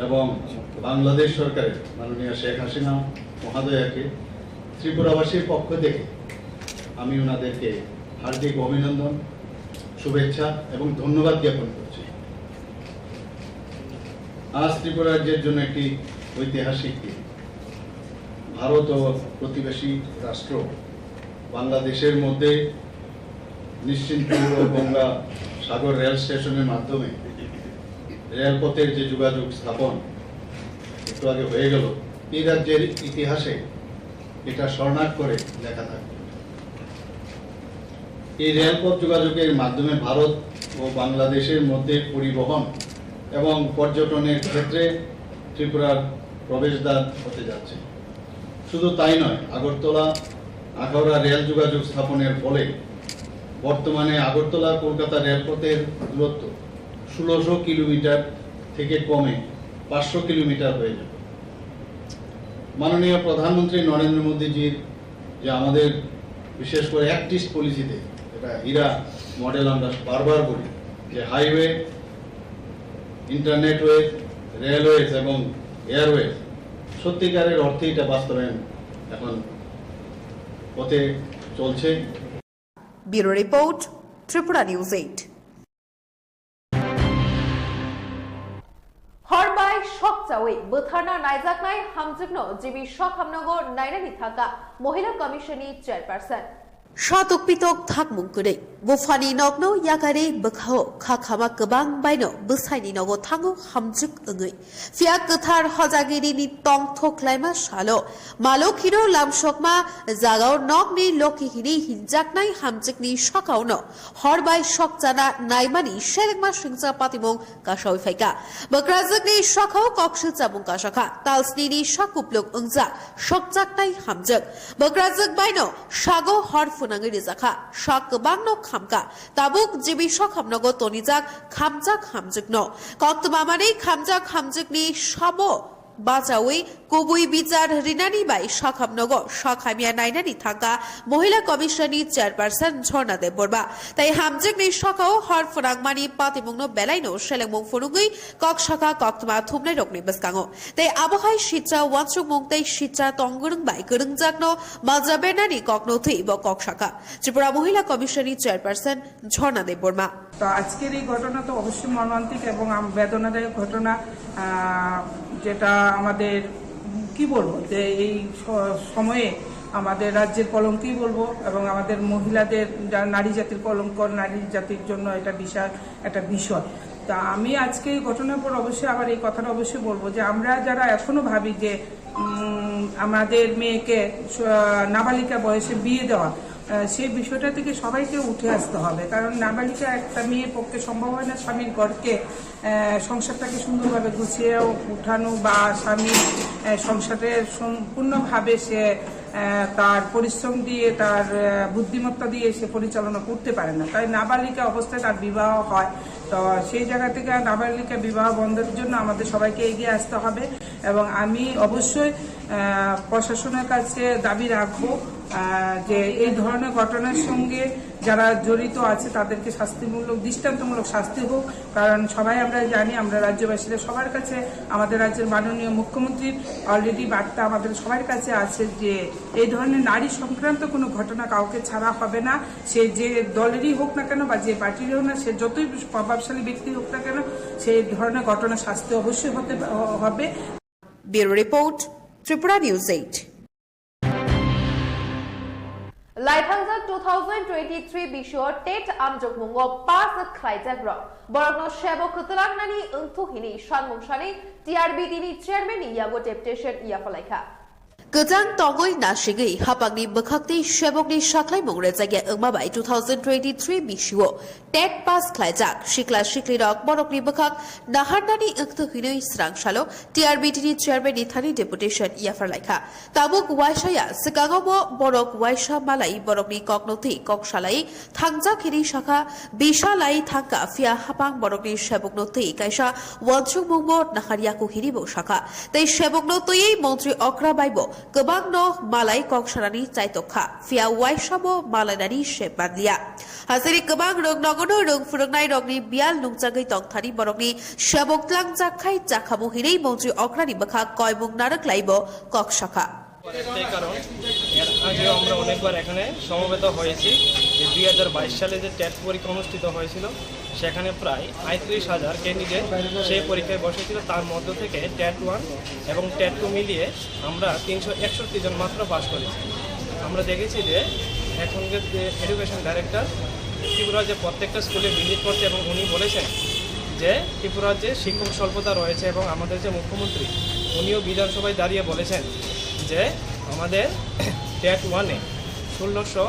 এবং বাংলাদেশ সরকারের মাননীয় শেখ হাসিনা মহোদয়াকে ত্রিপুরাবাসীর পক্ষ থেকে আমি ওনাদেরকে হার্দিক অভিনন্দন, শুভেচ্ছা এবং ধন্যবাদ জ্ঞাপন করছি। আজ ত্রিপুরা রাজ্যের জন্য একটি ঐতিহাসিক দিন। ভারত ও প্রতিবেশী রাষ্ট্র বাংলাদেশের মধ্যে নিশ্চিন্তপুর ও গঙ্গা সাগর রেল স্টেশনের মাধ্যমে রেলপথের যে যোগাযোগ স্থাপন একটু আগে হয়ে গেল, এই রাজ্যের ইতিহাসে এটা স্বর্ণাক্ষরে লেখা থাকবে। এই রেলপথ যোগাযোগের মাধ্যমে ভারত ও বাংলাদেশের মধ্যে পরিবহন এবং পর্যটনের ক্ষেত্রে ত্রিপুরার প্রবেশদ্বার হতে যাচ্ছে। শুধু তাই নয়, আগরতলা আখাউড়া রেল যোগাযোগ স্থাপনের ফলে বর্তমানে আগরতলা কলকাতা রেলপথের দূরত্ব ষোলোশো কিলোমিটার থেকে কমে পাঁচশো কিলোমিটার হয়ে যাবে। মাননীয় প্রধানমন্ত্রী নরেন্দ্র মোদীজির যে আমাদের বিশেষ করে অ্যাক্ট ইস্ট পলিসিতে, এটা হীরা মডেল আমরা বারবার বলি, যে হাইওয়ে, ইন্টারনেটওয়ে, রেলওয়েজ এবং এয়ারওয়েজ, সত্যিকারের অর্থে এটা বাস্তবায়ন এখন পথে চলছে। Bureau Report, Tripura News eight. Hor bai sok chawi bwtharna naijaknai hamjwkno G B Sokhamnogo nainani thangkha Mohila Commission ni Chairperson. Satok pitok thakmung kwrwi buphani nokno yakarwi bwkhao kha khama kwbang baino bwsaini nogo thango hamjwk wngwi. Phiya kwthar hojagirini tongthok khlaima salo Malokhino lamsokma jagao nokni lokhi hini hinjaknai hamjwkni sakaono hor bai sok chana naimani selengma singcha patimung kasawi phaikha. Bwkrajwkni sakao kokswk chamung kasakha, talsnini sakupluk wngjak sokjaknai hamjwk. Bwkrajwk baino sago hor phwnangwi rijakha, sak kwbangno khamkha. Tabuk G B Sokhamnogo tonijak khamjak hamjwkno. Koktwma manwi khamjak hamjwkni sabo bachawi kubui bichar rinani bai Sokhamnogo sak hamya nainani thangkha Mohila Commission ni Chairperson Jhorna Debbarma. Tei hamjwkni sakao hor phwnangmani patimungno belaino selengmung phunugwi kok sakha koktwma thumnairokni bwskango. Tei abohai sitra wansukmung tei sitra tongwrwng bai kwrwngjakno malja bernani kokno thwi bo kok sakha Tripura Mohila Commission ni Chairperson Jhorna Debbarma. তো আজকের এই ঘটনা তো অবশ্যই মর্মান্তিক এবং আম-, বেদনাদায়ক ঘটনা, আহ, যেটা আমাদের কি বলবো, যে এই স-, সময়ে আমাদের রাজ্যের কলঙ্কই বলবো এবং আমাদের মহিলাদের, যা-, নারী জাতির কলঙ্ক, নারী জাতির জন্য এটা বিশাল একটা বিষয়। তা আমি আজকে এই ঘটনার পর অবশ্যই আবার এই কথাটা অবশ্যই বলবো যে আমরা যারা এখনো ভাবি যে উম, আমাদের মেয়েকে স-, নাবালিকা বয়সে বিয়ে দেওয়া, আহ, সেই বিষয়টা থেকে সবাইকে উঠে আসতে হবে। কারণ নাবালিকা একটা মেয়ের পক্ষে সম্ভব হয় না স্বামীর ঘরকে, আহ, সংসারটাকে সুন্দরভাবে গুছিয়ে উঠানো বা স্বামী, আহ, সংসারে সম্পূর্ণভাবে সে, আহ, তার পরিশ্রম দিয়ে, তার, আহ, বুদ্ধিমত্তা দিয়ে সে পরিচালনা করতে পারে না। তাই নাবালিকা অবস্থায় তার বিবাহ হয়। তো সেই জায়গা থেকে নাবালিকা বিবাহ বন্ধের জন্য আমাদের সবাইকে এগিয়ে আসতে হবে এবং আমি অবশ্যই, আহ, প্রশাসনের কাছে দাবি রাখবো, আহ, যে এই ধরনের ঘটনার সঙ্গে যারা জড়িত আছে তাদেরকে শাস্তিমূলক, দৃষ্টান্তমূলক শাস্তি হোক। কারণ সবাই আমরা জানি, আমরা রাজ্যবাসীরা সবার কাছে, আমাদের রাজ্যের মাননীয় মুখ্যমন্ত্রীর already বার্তা আমাদের সবার কাছে আছে যে এই ধরনের নারী সংক্রান্ত কোনো ঘটনা কাউকে ছাড়া হবে না। সে যে দলেরই হোক না কেন বা যে পার্টিরই হোক না, সে যতই প্রভাবশালী ব্যক্তি হোক না কেন, সেই ধরনের ঘটনা শাস্তি অবশ্যই হতে হবে। Bureau Report, Tripura News eight. Laithangjak two thousand twenty-three bisio TET amjokmungo pass khlaijakrok borokno sebo kwtwlangnani wngthu hwnwi sanmung sanwi T R B T ni chairman ni yago deputation yaphalaikha. Kwchang tongwi nasigwi hapangni bwkhakni sebokni saklaimung rwjakya wngma bai two thousand twenty-three bisio TET pass khlaijak sikla siklirok borokni bwkhak naharnani wngthu hwnwi swrang salo T R B T ni chairman ni thani deputation yaphar laikha. Tabuk waisaya swkango bo borok waisa malai borokni kokno twi kok salai thangjak hwnwi sakha, bisa lai thangkha, phiya hapang borokni sebokno twi kaisa wansukmung bo naharyaku hwnwi bo sakha. Tei sebokno twiwi montri okra bai bo kwbangno malai kok sanani chaitok kha, phiya waisa bo malainani se manliya. Hasiri kwbang rwng nogono rwng phwrwngnairokni biyal nungjagwi tongthani borokni sebok tlangjak khai chakhamu hwnwi montri okrani bwkha koimung narwk laibo kok sakha. একটাই কারণ, এর আগেও আমরা অনেকবার এখানে সমবেত হয়েছি যে দুই হাজার বাইশ সালে যে টেট পরীক্ষা অনুষ্ঠিত হয়েছিল, সেখানে প্রায় পঁয়ত্রিশ হাজার ক্যান্ডিডেট সেই পরীক্ষায় বসেছিল। তার মধ্য থেকে টেট ওয়ান এবং টেট টু মিলিয়ে আমরা তিনশো একষট্টি জন মাত্র পাস করেছি। আমরা দেখেছি যে এখনকার যে এডুকেশন ডাইরেক্টর ত্রিপুরা যে প্রত্যেকটা স্কুলে ভিজিট করছে এবং উনি বলেছেন যে ত্রিপুরার যে শিক্ষক স্বল্পতা রয়েছে এবং আমাদের যে মুখ্যমন্ত্রী উনিও বিধানসভায় দাঁড়িয়ে বলেছেন যে আমাদের টেট ওয়ানে ষোলোশো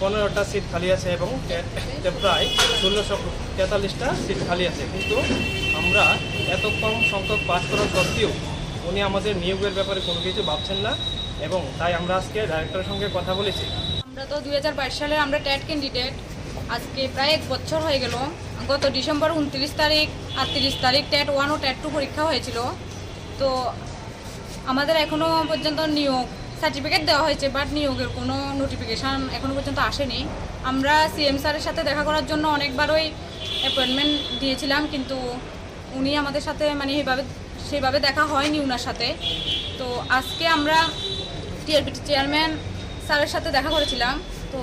পনেরোটা সিট খালি আছে এবং টেটে প্রায় ষোলোশো তেতাল্লিশটা সিট খালি আছে, কিন্তু আমরা এত কম সংখ্যক পাস করা সত্ত্বেও উনি আমাদের নিয়োগের ব্যাপারে কোনো কিছু ভাবছেন না এবং তাই আমরা আজকে ডাইরেক্টরের সঙ্গে কথা বলেছি। আমরা তো দুই হাজার বাইশ সালে আমরা টেট ক্যান্ডিডেট, আজকে প্রায় এক বছর হয়ে গেল। গত ডিসেম্বর ঊনত্রিশ তারিখ, আটত্রিশ তারিখ টেট ওয়ান ও টেট টু পরীক্ষা হয়েছিল। তো আমাদের এখনো পর্যন্ত নিয়োগ সার্টিফিকেট দেওয়া হয়েছে, বাট নিয়োগের কোনো নোটিফিকেশন এখনো পর্যন্ত আসেনি। আমরা সিএম স্যারের সাথে দেখা করার জন্য অনেকবারই অ্যাপয়েন্টমেন্ট দিয়েছিলাম, কিন্তু উনি আমাদের সাথে মানে এইভাবে, সেইভাবে দেখা হয়নি ওনার সাথে। তো আজকে আমরা টিআরবিটি চেয়ারম্যান স্যারের সাথে দেখা করেছিলাম। তো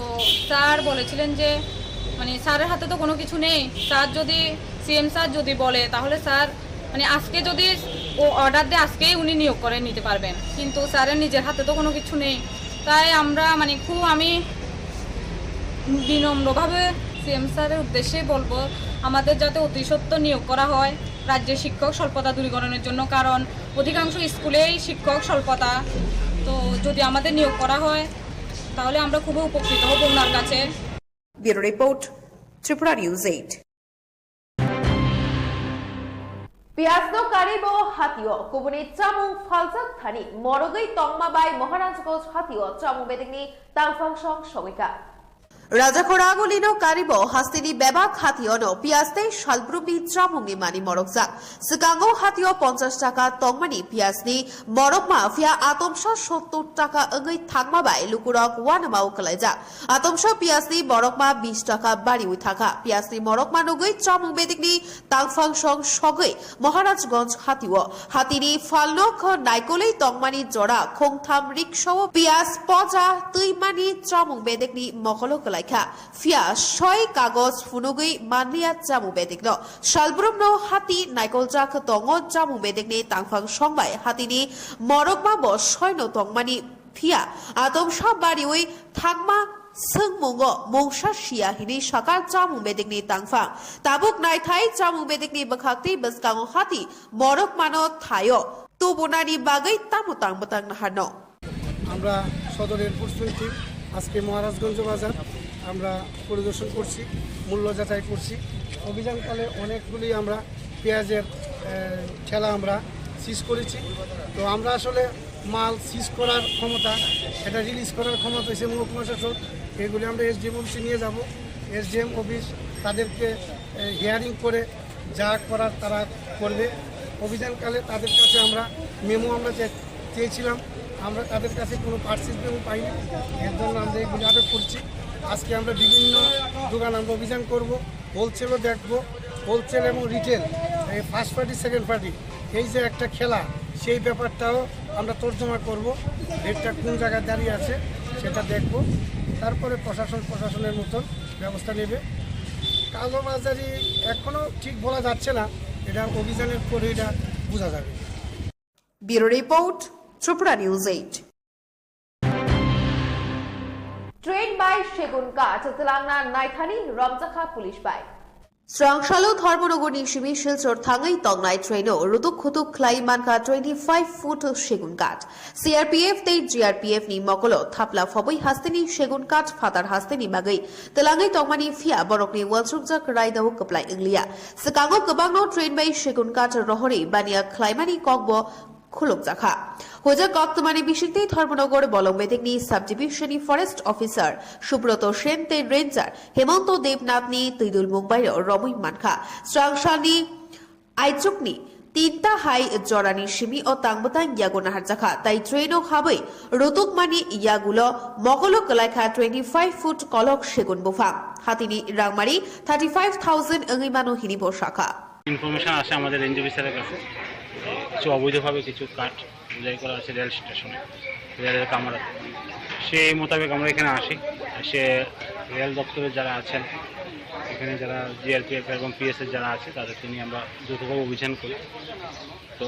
স্যার বলেছিলেন যে মানে স্যারের হাতে তো কোনো কিছু নেই, স্যার যদি, সিএম স্যার যদি বলে, তাহলে স্যার মানে আজকে যদি ও অর্ডার দেয়, আজকেই উনি নিয়োগ করে নিতে পারবেন, কিন্তু স্যারের নিজের হাতে তো কোনো কিছু নেই। তাই আমরা মানে খুব, আমি বিনম্রভাবে সিএম স্যারের উদ্দেশ্যে বলবো, আমাদের যাতে অতি সত্বর নিয়োগ করা হয় রাজ্যে শিক্ষক স্বল্পতা দূরীকরণের জন্য, কারণ অধিকাংশ স্কুলেই শিক্ষক স্বল্পতা। তো যদি আমাদের নিয়োগ করা হয়, তাহলে আমরা খুবই উপকৃত হব ওনার কাছে। Bureau report, Tripura News eight. Piyasno karibo hatio kubuni chamung phaljak thani morogwi tongma bai Maharajganj hatio chamung bedekni tangphang song sogwikha. Rajakhor agulino karibo hasteni bebak hationo piyas tei salbrumni chamungni mani morokjak. Swkango hatio ponchash taka tongmani piyasni morokma phiya atomsa sottor taka wngwi thangma bai lukurok uanamao kwlaijak. Atomsa piyasni morokma bish taka bariwi thangkha. Piyasni morokma nugwi chamung bedekni tangphang song sogwi Maharajganj hatio hatini phalno kho naikolwi tongmani jora khongtham riksao piyas poja twimani chamung bedekni mokolo kwlaikha. Phiya soi kagoj phunugwi manliya chamung bedekno. Salbrumno hati naikoljak tongo chamung bedekni tangphang song bai hatini morokma bo soino tongmani. Phiya atomsa bariwi thangma swngmungo mungsa siya hini sakha chamung bedekni tangphang. Tabuk naithai chamung bedekni bwkhak tei bwskango hati morokmano thaio tubunani bagwi tamo tang bwtang naharno. আমরা সদর air force team আজকে মহারাজগঞ্জ বাজার আমরা পরিদর্শন করছি, মূল্য যাচাই করছি। অভিযানকালে অনেকগুলি আমরা পেঁয়াজের, আহ, ঠেলা আমরা সিজ করেছি। তো আমরা আসলে মাল সিজ করার ক্ষমতা, এটা রিলিজ করার ক্ষমতা হচ্ছে মহকুমা শাসক। এগুলি আমরা এসডিএম অফিসে নিয়ে যাব। এসডিএম অফিস তাদেরকে, আহ, হিয়ারিং করে যা করার তারা করবে। অভিযানকালে তাদের কাছে আমরা মেমো আমরা চে-, চেয়েছিলাম, আমরা তাদের কাছে কোনো পার্সেস মেমো পাইনি, এর জন্য আমরা এগুলি আটক করছি। আজকে আমরা বিভিন্ন দোকান আমরা অভিযান করব, হোলসেলও দেখব, হোলসেল এবং রিটেল, এই ফার্স্ট পার্টি, সেকেন্ড পার্টি, এই যে একটা খেলা, সেই ব্যাপারটাও আমরা তর্জমা করব। রেটটা কোন জায়গায় দাঁড়িয়ে আছে সেটা দেখব, তারপরে প্রশাসন প্রশাসনের মতন ব্যবস্থা নেবে। কালোবাজারি এখনো ঠিক বলা যাচ্ছে না, এটা অভিযানের পরে এটা বোঝা যাবে। Bureau report, Tripura News eight. Train bai segun kach twlangna naithani romjakha police bai. Srangsalo Dharmanagarni simi Silchar thangwi tongnai traino rutuk khutuk khlai mankha twenty five foot segun kach. C R P F tei G R P F ni mokolo thapla phobwi hasteni segun kach phatar hasteni bagwi twlangwi tongmani, phiya borokni uansukjak raidao kwplai wngliya. Swkango kwbangno train bai segun kach rohorwi baniya khlaimani kokbo khulukjakha. Hojak koktwmani bisingtwi Dharmanagar Bolong Bedekni subdivision ni forest officer Subroto Sen tei ranger Hemonto Debnath ni twidul mungbai romwi mankha. Srangsalni aichukni tinta hai jorani simi o tangbwtang yago naharjakha, tai train o habwi rutukmani yagulo mokolo kwlaikha twenty five foot kolok segun buphang. Hatini rangmari thirty five thousand wngwi mano hini bo sakha. Information আসে আমাদের রেঞ্জ অফিসারের কাছে, কিছু অবৈধভাবে কিছু কাঠ বুঝাই করা আছে রেল স্টেশনে, রেলের কামরাতে। সেই মোতাবেক আমরা এখানে আসি, এসে রেল দপ্তরের যারা আছেন, এখানে যারা জিআরপিএফ এবং পিএসএফ যারা আছে, তাদেরকে নিয়ে আমরা যৌথভাবে অভিযান করি। তো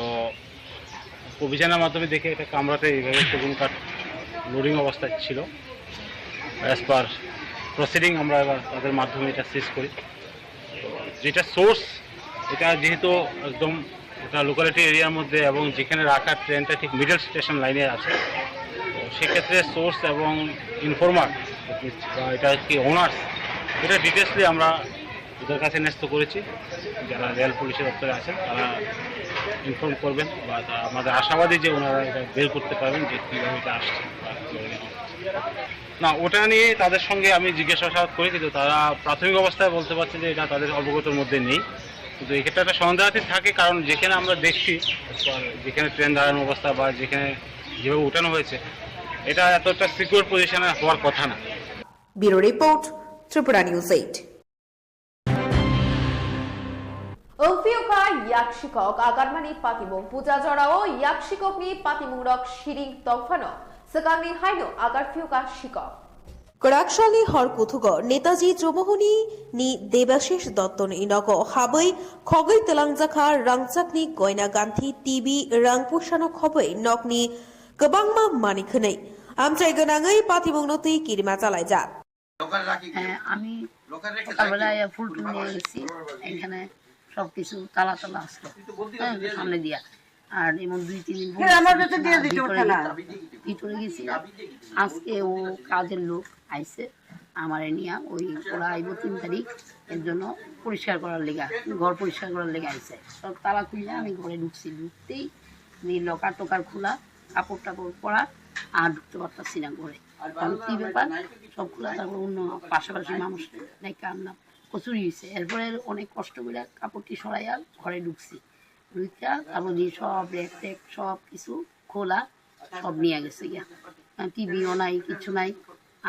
অভিযানের মাধ্যমে দেখি একটা কামরাতে এইভাবে সেগুন কাঠ লোডিং অবস্থায় ছিল। অ্যাজ পার প্রসিডিং আমরা এবার তাদের মাধ্যমে এটা সিজ করি। যেটা সোর্স, এটা যেহেতু একদম একটা লোকালিটি এরিয়ার মধ্যে এবং যেখানে রাখা ট্রেনটা ঠিক মিডল স্টেশন লাইনে আছে, তো সেক্ষেত্রে সোর্স এবং ইনফর্মার বা এটা কি ওনার্স, এটা ডিটেলসলি আমরা ওদের কাছে ন্যস্ত করেছি। যারা রেল পুলিশের দপ্তরে আছেন, তারা ইনফর্ম করবেন বা তা-, আমাদের আশাবাদী যে ওনারা এটা বের করতে পারবেন যে কীভাবে এটা আসছে বা কীভাবে এটা হচ্ছে। না, ওটা নিয়ে তাদের সঙ্গে আমি জিজ্ঞাসাবাদ করি, কিন্তু তারা প্রাথমিক অবস্থায় বলতে পারছে যে এটা তাদের অবগতর মধ্যে নেই। কিন্তু এক্ষেত্রে একটা সন্দেহাতীত থাকে, কারণ যেখানে আমরা দেখছি, যেখানে ট্রেন দাঁড়ানোর অবস্থা বা যেখানে যেভাবে উঠানো হয়েছে, এটা এতটা সিকিউর পজিশনে হওয়ার কথা না। Bureau report, Tripura News eight. Wngphiukha yak sikok agarmani patimung. Puja jorao yak sikokni patimungrok siring tongphano swkangni haino agarphiukha sikok. Kwraksalni hor kuthugo Netaji Chumuhuni ni Debashish Dotto ni nogo habwi khogwi twlangjakha rangchakni goina ganthi, T V, rang puisano khobwi nokni kwbangma manwi khwnwi amchai gwnangwi patimungno twi kirima chalaijak. হ্যাঁ, আমি সকালবেলায় ফুল টুল নিয়ে গেছি, এখানে সব কিছু তালা তালা আসলো, হ্যাঁ, সামনে দিয়া। আর এমন দুই তিন দিন পরে হ্যাঁ, আমার কাছে দিয়ে দিতে ভিতরে পারছে না। গেছি, ভিতরে গেছি। আজকে ও কাজের লোক আইছে, আমারে নিয়ে ওই ওরা আইবো তিন তারিখ, এর জন্য পরিষ্কার করার লেগে, ঘর পরিষ্কার করার লেগে আইছে। সব তালা খুললে আমি ঘরে ঢুকছি, ঢুকতেই এই লকার টকার খোলা, কাপড় টাপড় পরা, আর ঢুকতে পারতাছি না ঘরে। কারণ কি ব্যাপার, সব খোলা, তারপর অন্য পাশাপাশি মানুষ নাই, কার না কচুরি হয়েছে। এরপরে অনেক কষ্ট করে কাপড়টি সরাইয়া ঘরে ঢুকছি, ঢুকিয়া তারপর দিয়ে সব র‍্যাক ট্যাক সব কিছু খোলা, সব নিয়ে গেছে গিয়া। টিভিও নাই, কিছু নাই।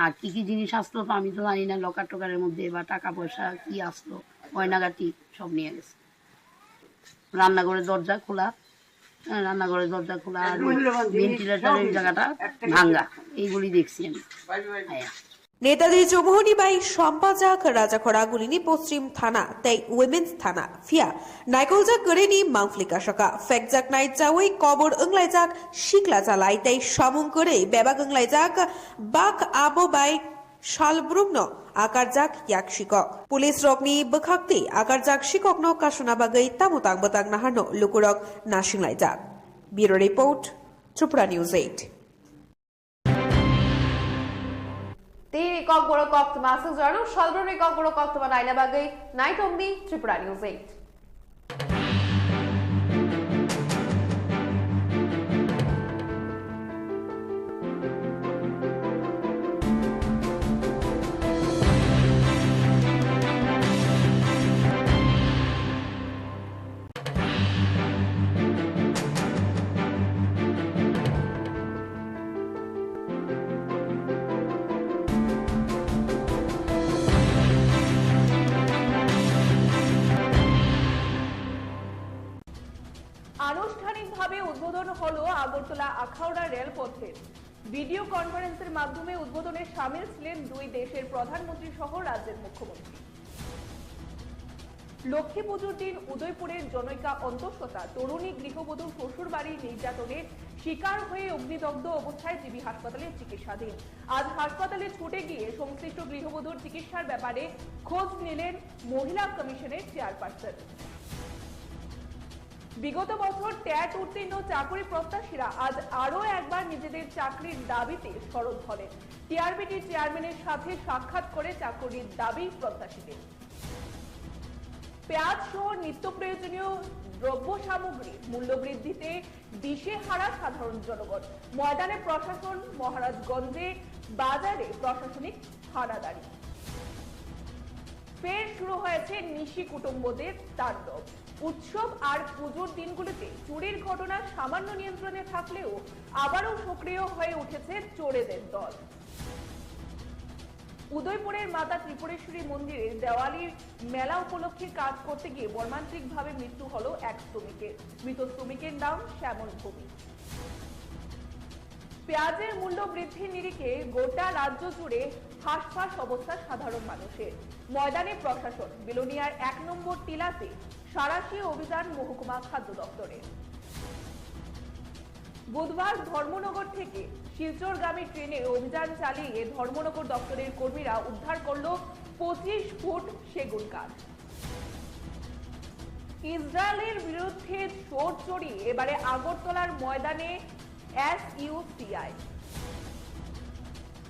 আর কি কি জিনিস আসলো তো আমি তো জানি না, লকার টকারের মধ্যে বা টাকা পয়সা কি আসলো, গয়নাগাটি সব নিয়ে গেছে। রান্নাঘরের দরজা খোলা, হ্যাঁ, রান্নাঘরের দরজা খোলা আর ওই ভেন্টিলেটরের জায়গাটা ভাঙ্গা, এইগুলি দেখছি আমি। হ্যাঁ। Netaji Chumuhuni bai Sampajak Rajakhora gulini Poschim Thana tei Women's Thana, phiya naikoljak kwrwini mangpli kasaka, phekjaknai chawi kobor wnglaijak sikla chalai tei samung kwrwi bebak wnglaijak bak abo bai salbrumno akarjak yak sikok. Police rokni bwkhaktwi akarjak sikokno kasuna bagwi tamo tang bwtang naharno lukurok nasinglaijak. Bureau report, Tripura News eight. Tini kokborok koktwma aswk jorano salbrumni kokborok koktwma naina bagwi naitongdi Tripura News eight. আনুষ্ঠানিকভাবে উদ্বোধন হলো আগরতলা আখাউড়া রেলপথের। ভিডিও কনফারেন্সের মাধ্যমে উদ্বোধনে সামিল ছিলেন দুই দেশের প্রধানমন্ত্রী সহ রাজ্যের মুখ্যমন্ত্রী। লক্ষ্মী পুজোর দিন উদয়পুরের জনৈকা অন্তঃসত্ত্বা তরুণী গৃহবধূর শ্বশুরবাড়ি নির্যাতনের শিকার হয়ে অগ্নিদগ্ধ অবস্থায় জিবি হাসপাতালে চিকিৎসাধীন। আজ হাসপাতালে ছুটে গিয়ে সংশ্লিষ্ট গৃহবধূর চিকিৎসার ব্যাপারে খোঁজ নিলেন মহিলা কমিশনের চেয়ারপারসন। বিগত বছর ট্যাট উত্তীর্ণ চাকরি প্রত্যাশীরা আজ আরও একবার নিজেদের চাকরির দাবিতে সরব হলেন। টিআরবিটি চেয়ারম্যানের সাথে সাক্ষাৎ করে চাকরির দাবি প্রত্যাশীদের। পেঁয়াজ সহ নিত্য প্রয়োজনীয় দ্রব্য সামগ্রী মূল্যবৃদ্ধিতে দিশেহারা সাধারণ জনগণ। ময়দানে প্রশাসন, মহারাজগঞ্জে বাজারে প্রশাসনিক হানাদারি। ফের শুরু হয়েছে নিশি কুটুম্বদের তাণ্ডব। উৎসব আর পুজোর দিনগুলিতে চুরির ঘটনা সামান্য নিয়ন্ত্রণে থাকলেও আবারও সক্রিয় হয়ে উঠেছে চোরেদের দল। উদয়পুরের মাতা ত্রিপুরেশ্বরী মন্দিরের দেওয়ালির মেলা উপলক্ষে কাজ করতে গিয়ে মর্মান্তিকভাবে মৃত্যু হলো এক শ্রমিকের। মৃত শ্রমিকের নাম শ্যামল ভৌমিক। পেঁয়াজের মূল্য বৃদ্ধির নিরিখে গোটা রাজ্য জুড়ে হাঁসফাঁস অবস্থা সাধারণ মানুষের। ময়দানে প্রশাসন, বিলোনিয়ার এক নম্বর টিলাতে সাঁড়াশি অভিযান মহকুমা খাদ্য দপ্তরের। বুধবার ধর্মনগর থেকে শিলচরগামী ট্রেনে অভিযান চালিয়ে ধর্মনগর দপ্তরের কর্মীরা উদ্ধার করল পঁচিশ ফুট সেগুন কাঠ। ইসরায়েলের বিরুদ্ধে চোরাচুরি এবারে আগরতলার ময়দানে এসইউসিআই।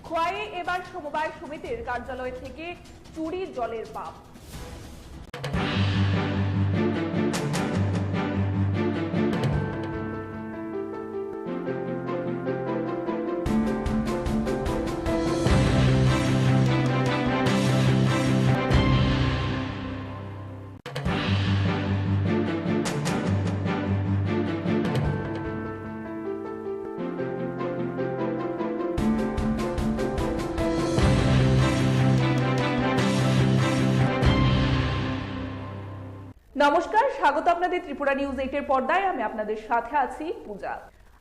খোয়াইয়ে এবার সমবায় সমিতির কার্যালয় থেকে চুরি জলের পাম্প। নমস্কার, স্বাগত আপনাদের ত্রিপুরা নিউজ এইট এর পর্দায়। আমি আপনাদের সাথে আছি পূজা।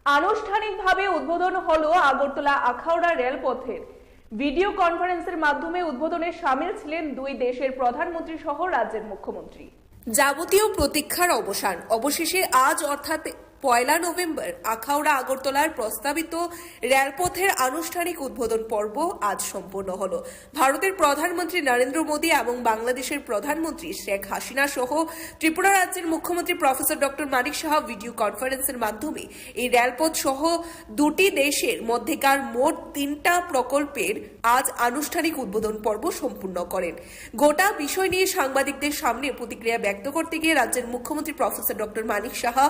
আনুষ্ঠানিকভাবে উদ্বোধন হলো আগরতলা আখাউড়া রেলপথের। ভিডিও কনফারেন্সের মাধ্যমে উদ্বোধনে সামিল ছিলেন দুই দেশের প্রধানমন্ত্রী সহ রাজ্যের মুখ্যমন্ত্রী। যাবতীয় প্রতীক্ষার অবসান। অবশেষে আজ অর্থাৎ পয়লা নভেম্বর আখাউড়া আগরতলার প্রস্তাবিত রেলপথের আনুষ্ঠানিক উদ্বোধন পর্ব আজ সম্পন্ন হলো। ভারতের প্রধানমন্ত্রী নরেন্দ্র মোদী এবং বাংলাদেশের প্রধানমন্ত্রী শেখ হাসিনা সহ ত্রিপুরা রাজ্যের মুখ্যমন্ত্রী প্রফেসর ডক্টর মানিক সাহা ভিডিও কনফারেন্সের মাধ্যমে এই রেলপথ সহ দুটি দেশের মধ্যেকার মোট তিনটা প্রকল্পের আজ আনুষ্ঠানিক উদ্বোধন পর্ব সম্পূর্ণ করেন। গোটা বিষয় নিয়ে সাংবাদিকদের সামনে প্রতিক্রিয়া ব্যক্ত করতে গিয়ে রাজ্যের মুখ্যমন্ত্রী প্রফেসর ডক্টর মানিক সাহা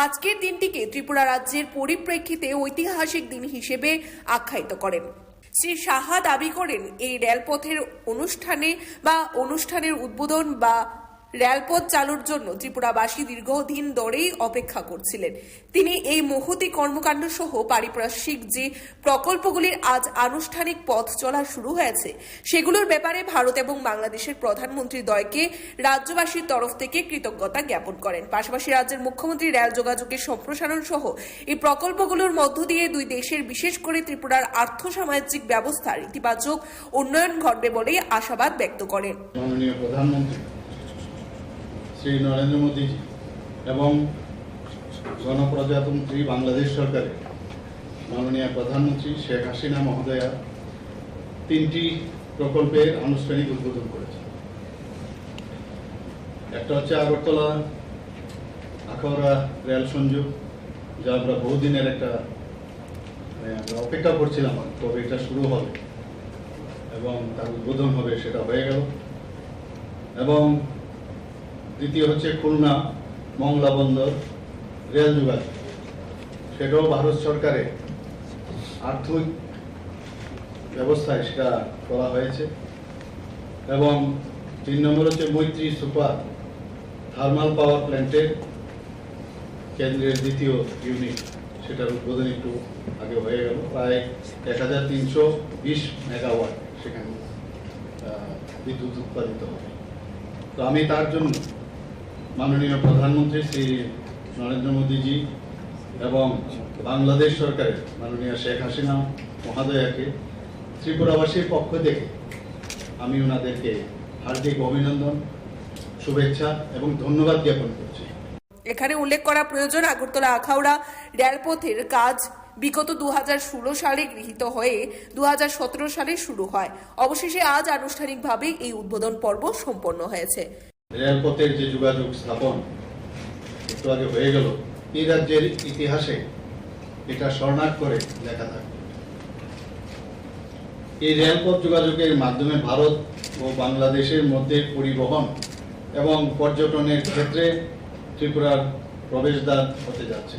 আজকের দিনটিকে ত্রিপুরা রাজ্যের পরিপ্রেক্ষিতে ঐতিহাসিক দিন হিসেবে আখ্যায়িত করেন। শ্রী সাহা দাবি করেন, এই রেলপথের অনুষ্ঠানে বা অনুষ্ঠানের উদ্বোধন বা রেলপথ চালুর জন্য ত্রিপুরাবাসী দীর্ঘদিন ধরেই অপেক্ষা করছিলেন। তিনি এই মহতী কর্মকাণ্ড সহ পারিপার্শ্বিক যে প্রকল্পগুলির আজ আনুষ্ঠানিক পথ চলা শুরু হয়েছে, সেগুলোর ব্যাপারে ভারত এবং বাংলাদেশের প্রধানমন্ত্রী দ্বয়কে রাজ্যবাসীর তরফ থেকে কৃতজ্ঞতা জ্ঞাপন করেন। পাশাপাশি রাজ্যের মুখ্যমন্ত্রী রেল যোগাযোগের সম্প্রসারণ সহ এই প্রকল্পগুলোর মধ্য দিয়ে দুই দেশের, বিশেষ করে ত্রিপুরার আর্থ সামাজিক ব্যবস্থার ইতিবাচক উন্নয়ন ঘটবে বলেই আশাবাদ ব্যক্ত করেন। মাননীয় প্রধানমন্ত্রী শ্রী নরেন্দ্র মোদীজি এবং গণপ্রজাতন্ত্রী বাংলাদেশ সরকারের মাননীয় প্রধানমন্ত্রী শেখ হাসিনা মহোদয়া তিনটি প্রকল্পের আনুষ্ঠানিক উদ্বোধন করেছেন। একটা হচ্ছে আগরতলা আখাউড়া রেল সংযোগ, যা আমরা বহুদিনের একটা, মানে, আমরা অপেক্ষা করছিলাম কবে এটা শুরু হবে এবং তার উদ্বোধন হবে, সেটা হয়ে গেল। এবং দ্বিতীয় হচ্ছে খুলনা মংলা বন্দর রেল যোগাযোগ, সেটাও ভারত সরকারের আর্থিক ব্যবস্থায় সেটা করা হয়েছে। এবং তিন নম্বর হচ্ছে মৈত্রী সুপার থার্মাল পাওয়ার প্ল্যান্টের কেন্দ্রের দ্বিতীয় ইউনিট, সেটার উদ্বোধন একটু আগে হয়ে গেল। প্রায় এক হাজার তিনশো বিশ মেগাওয়াট সেখানে, আহ, বিদ্যুৎ উৎপাদিত হবে। তো আমি তার জন্য মাননীয় প্রধানমন্ত্রী শ্রী নরেন্দ্র মোদীজি এবং বাংলাদেশ সরকারের মাননীয় শেখ হাসিনা মহোদয়াকে ত্রিপুরাবাসীর পক্ষ থেকে আমি ওনাদেরকে হার্দিক অভিনন্দন, শুভেচ্ছা এবং ধন্যবাদ জ্ঞাপন করছি। এখানে উল্লেখ করা প্রয়োজন, আগরতলা আখাউড়া রেলপথের কাজ বিগত দু হাজার ষোলো সালে গৃহীত হয়ে দু হাজার সতেরো সালে শুরু হয়। অবশেষে আজ আনুষ্ঠানিকভাবে এই উদ্বোধন পর্ব সম্পন্ন হয়েছে। রেলপথের যে যোগাযোগ স্থাপন একটু আগে হয়ে গেল, এই রাজ্যের ইতিহাসে এটা স্বর্ণাক্ষরে লেখা থাকবে। এই রেলপথ যোগাযোগের মাধ্যমে ভারত ও বাংলাদেশের মধ্যে পরিবহন এবং পর্যটনের ক্ষেত্রে ত্রিপুরার প্রবেশদ্বার হতে যাচ্ছে।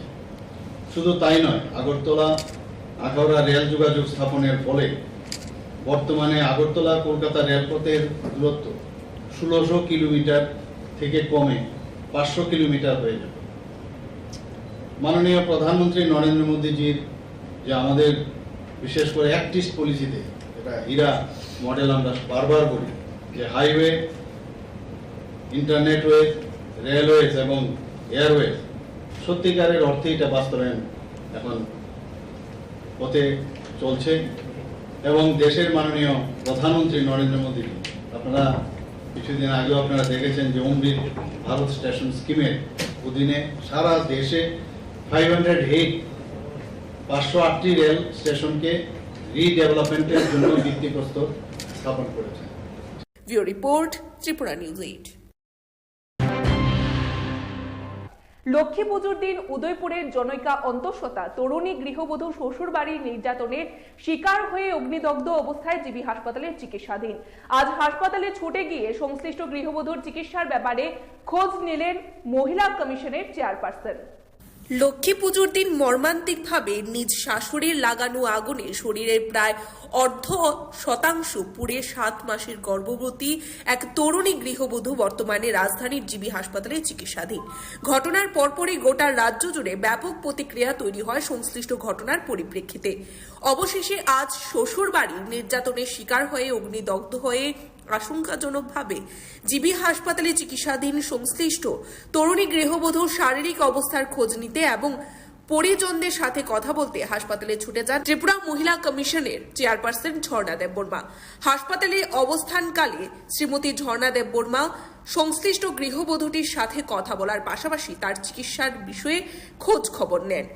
শুধু তাই নয়, আগরতলা আখাউড়া রেল যোগাযোগ স্থাপনের ফলে বর্তমানে আগরতলা কলকাতা রেলপথের দূরত্ব ষোলোশো কিলোমিটার থেকে কমে পাঁচশো কিলোমিটার হয়ে যাবে। মাননীয় প্রধানমন্ত্রী নরেন্দ্র মোদীজির যে আমাদের বিশেষ করে অ্যাক্ট ইস্ট পলিসিতে, এটা হীরা মডেল আমরা বারবার বলি, যে হাইওয়ে, ইন্টারনেটওয়ে, রেলওয়েজ এবং এয়ারওয়েজ, সত্যিকারের অর্থে এটা বাস্তবায়ন এখন পথে চলছে। এবং দেশের মাননীয় প্রধানমন্ত্রী নরেন্দ্র মোদী, আপনারা কিছুদিন আগেও আপনারা দেখেছেন যে অমৃত ভারত স্টেশন স্কিমের অধীনে সারা দেশে ফাইভ হান্ড্রেড এইট, পাঁচশো আটটি রেল স্টেশনকে রিডেভেলপমেন্টের জন্য ভিত্তিপ্রস্তর স্থাপন করেছে। Bureau report, Tripura news eight. Lakshmi পুজোর দিন উদয়পুরের জনৈকা অন্তঃসত্ত্বা তরুণী গৃহবধূ শ্বশুরবাড়ির নির্যাতনের শিকার হয়ে অগ্নিদগ্ধ অবস্থায় জিবি হাসপাতালে চিকিৎসাধীন। আজ হাসপাতালে ছুটে গিয়ে সংশ্লিষ্ট গৃহবধূর চিকিৎসার ব্যাপারে খোঁজ নিলেন মহিলা কমিশনের চেয়ারপারসন। লক্ষ্মী পুজোর দিন মর্মান্তিকভাবে নিজ শাশুড়ির লাগানো আগুনে শরীরের প্রায় অর্ধ শতাংশ পুড়ে সাত মাসের গর্ভবতী এক তরুণী গৃহবধূ বর্তমানে রাজধানীর জিবি হাসপাতালে চিকিৎসাধীন। ঘটনার পরপরই গোটা রাজ্য জুড়ে ব্যাপক প্রতিক্রিয়া তৈরি হয় সংশ্লিষ্ট ঘটনার পরিপ্রেক্ষিতে। অবশেষে আজ শ্বশুর বাড়ির নির্যাতনের শিকার হয়ে অগ্নিদগ্ধ হয়ে আশঙ্কাজনকভাবে জিবি হাসপাতালে চিকিৎসাধীন সংশ্লিষ্ট তরুণী গৃহবধূর শারীরিক অবস্থার খোঁজ নিতে এবং পরিজনদের সাথে কথা বলতে হাসপাতালে ছুটে যান ত্রিপুরা মহিলা কমিশনের চেয়ারপারসন ঝর্ণা দেববর্মা। হাসপাতালে অবস্থানকালে শ্রীমতী ঝর্ণা দেববর্মা সংশ্লিষ্ট গৃহবধূটির সাথে কথা বলার পাশাপাশি তার চিকিৎসার বিষয়ে খোঁজ খবর নেন।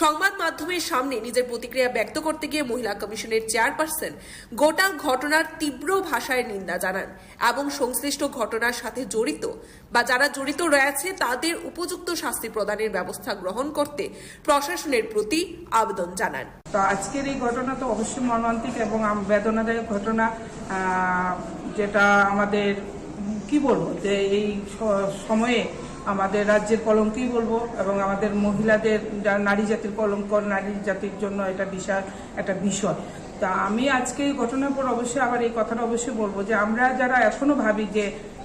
সংবাদ মাধ্যমের সামনে নিজের প্রতিক্রিয়া ব্যক্ত করতে গিয়ে মহিলা কমিশনের চেয়ারপারসন গোটা ঘটনার তীব্র ভাষায় নিন্দা জানান এবং সংশ্লিষ্ট ঘটনার সাথে জড়িত বা যারা জড়িত রয়েছে তাদের উপযুক্ত শাস্তি প্রদানের ব্যবস্থা গ্রহণ করতে প্রশাসনের প্রতি আবেদন জানান। তো আজকের এই ঘটনা তো অবশ্যই মর্মান্তিক এবং আম-, বেদনাদায়ক ঘটনা, আহ, যেটা আমাদের, উম, কি বলবো, যে এই স-, সময়ে আমাদের রাজ্যের কলঙ্কই বলবো এবং আমাদের মহিলাদের, যা-, নারী জাতির কলঙ্ক, নারী জাতির জন্য এটা বিশাল একটা বিষয়। তা আমি আজকে এই ঘটনার পর অবশ্যই আবার এই কথাটা অবশ্যই বলবো যে আমরা যারা এখনো ভাবি যে,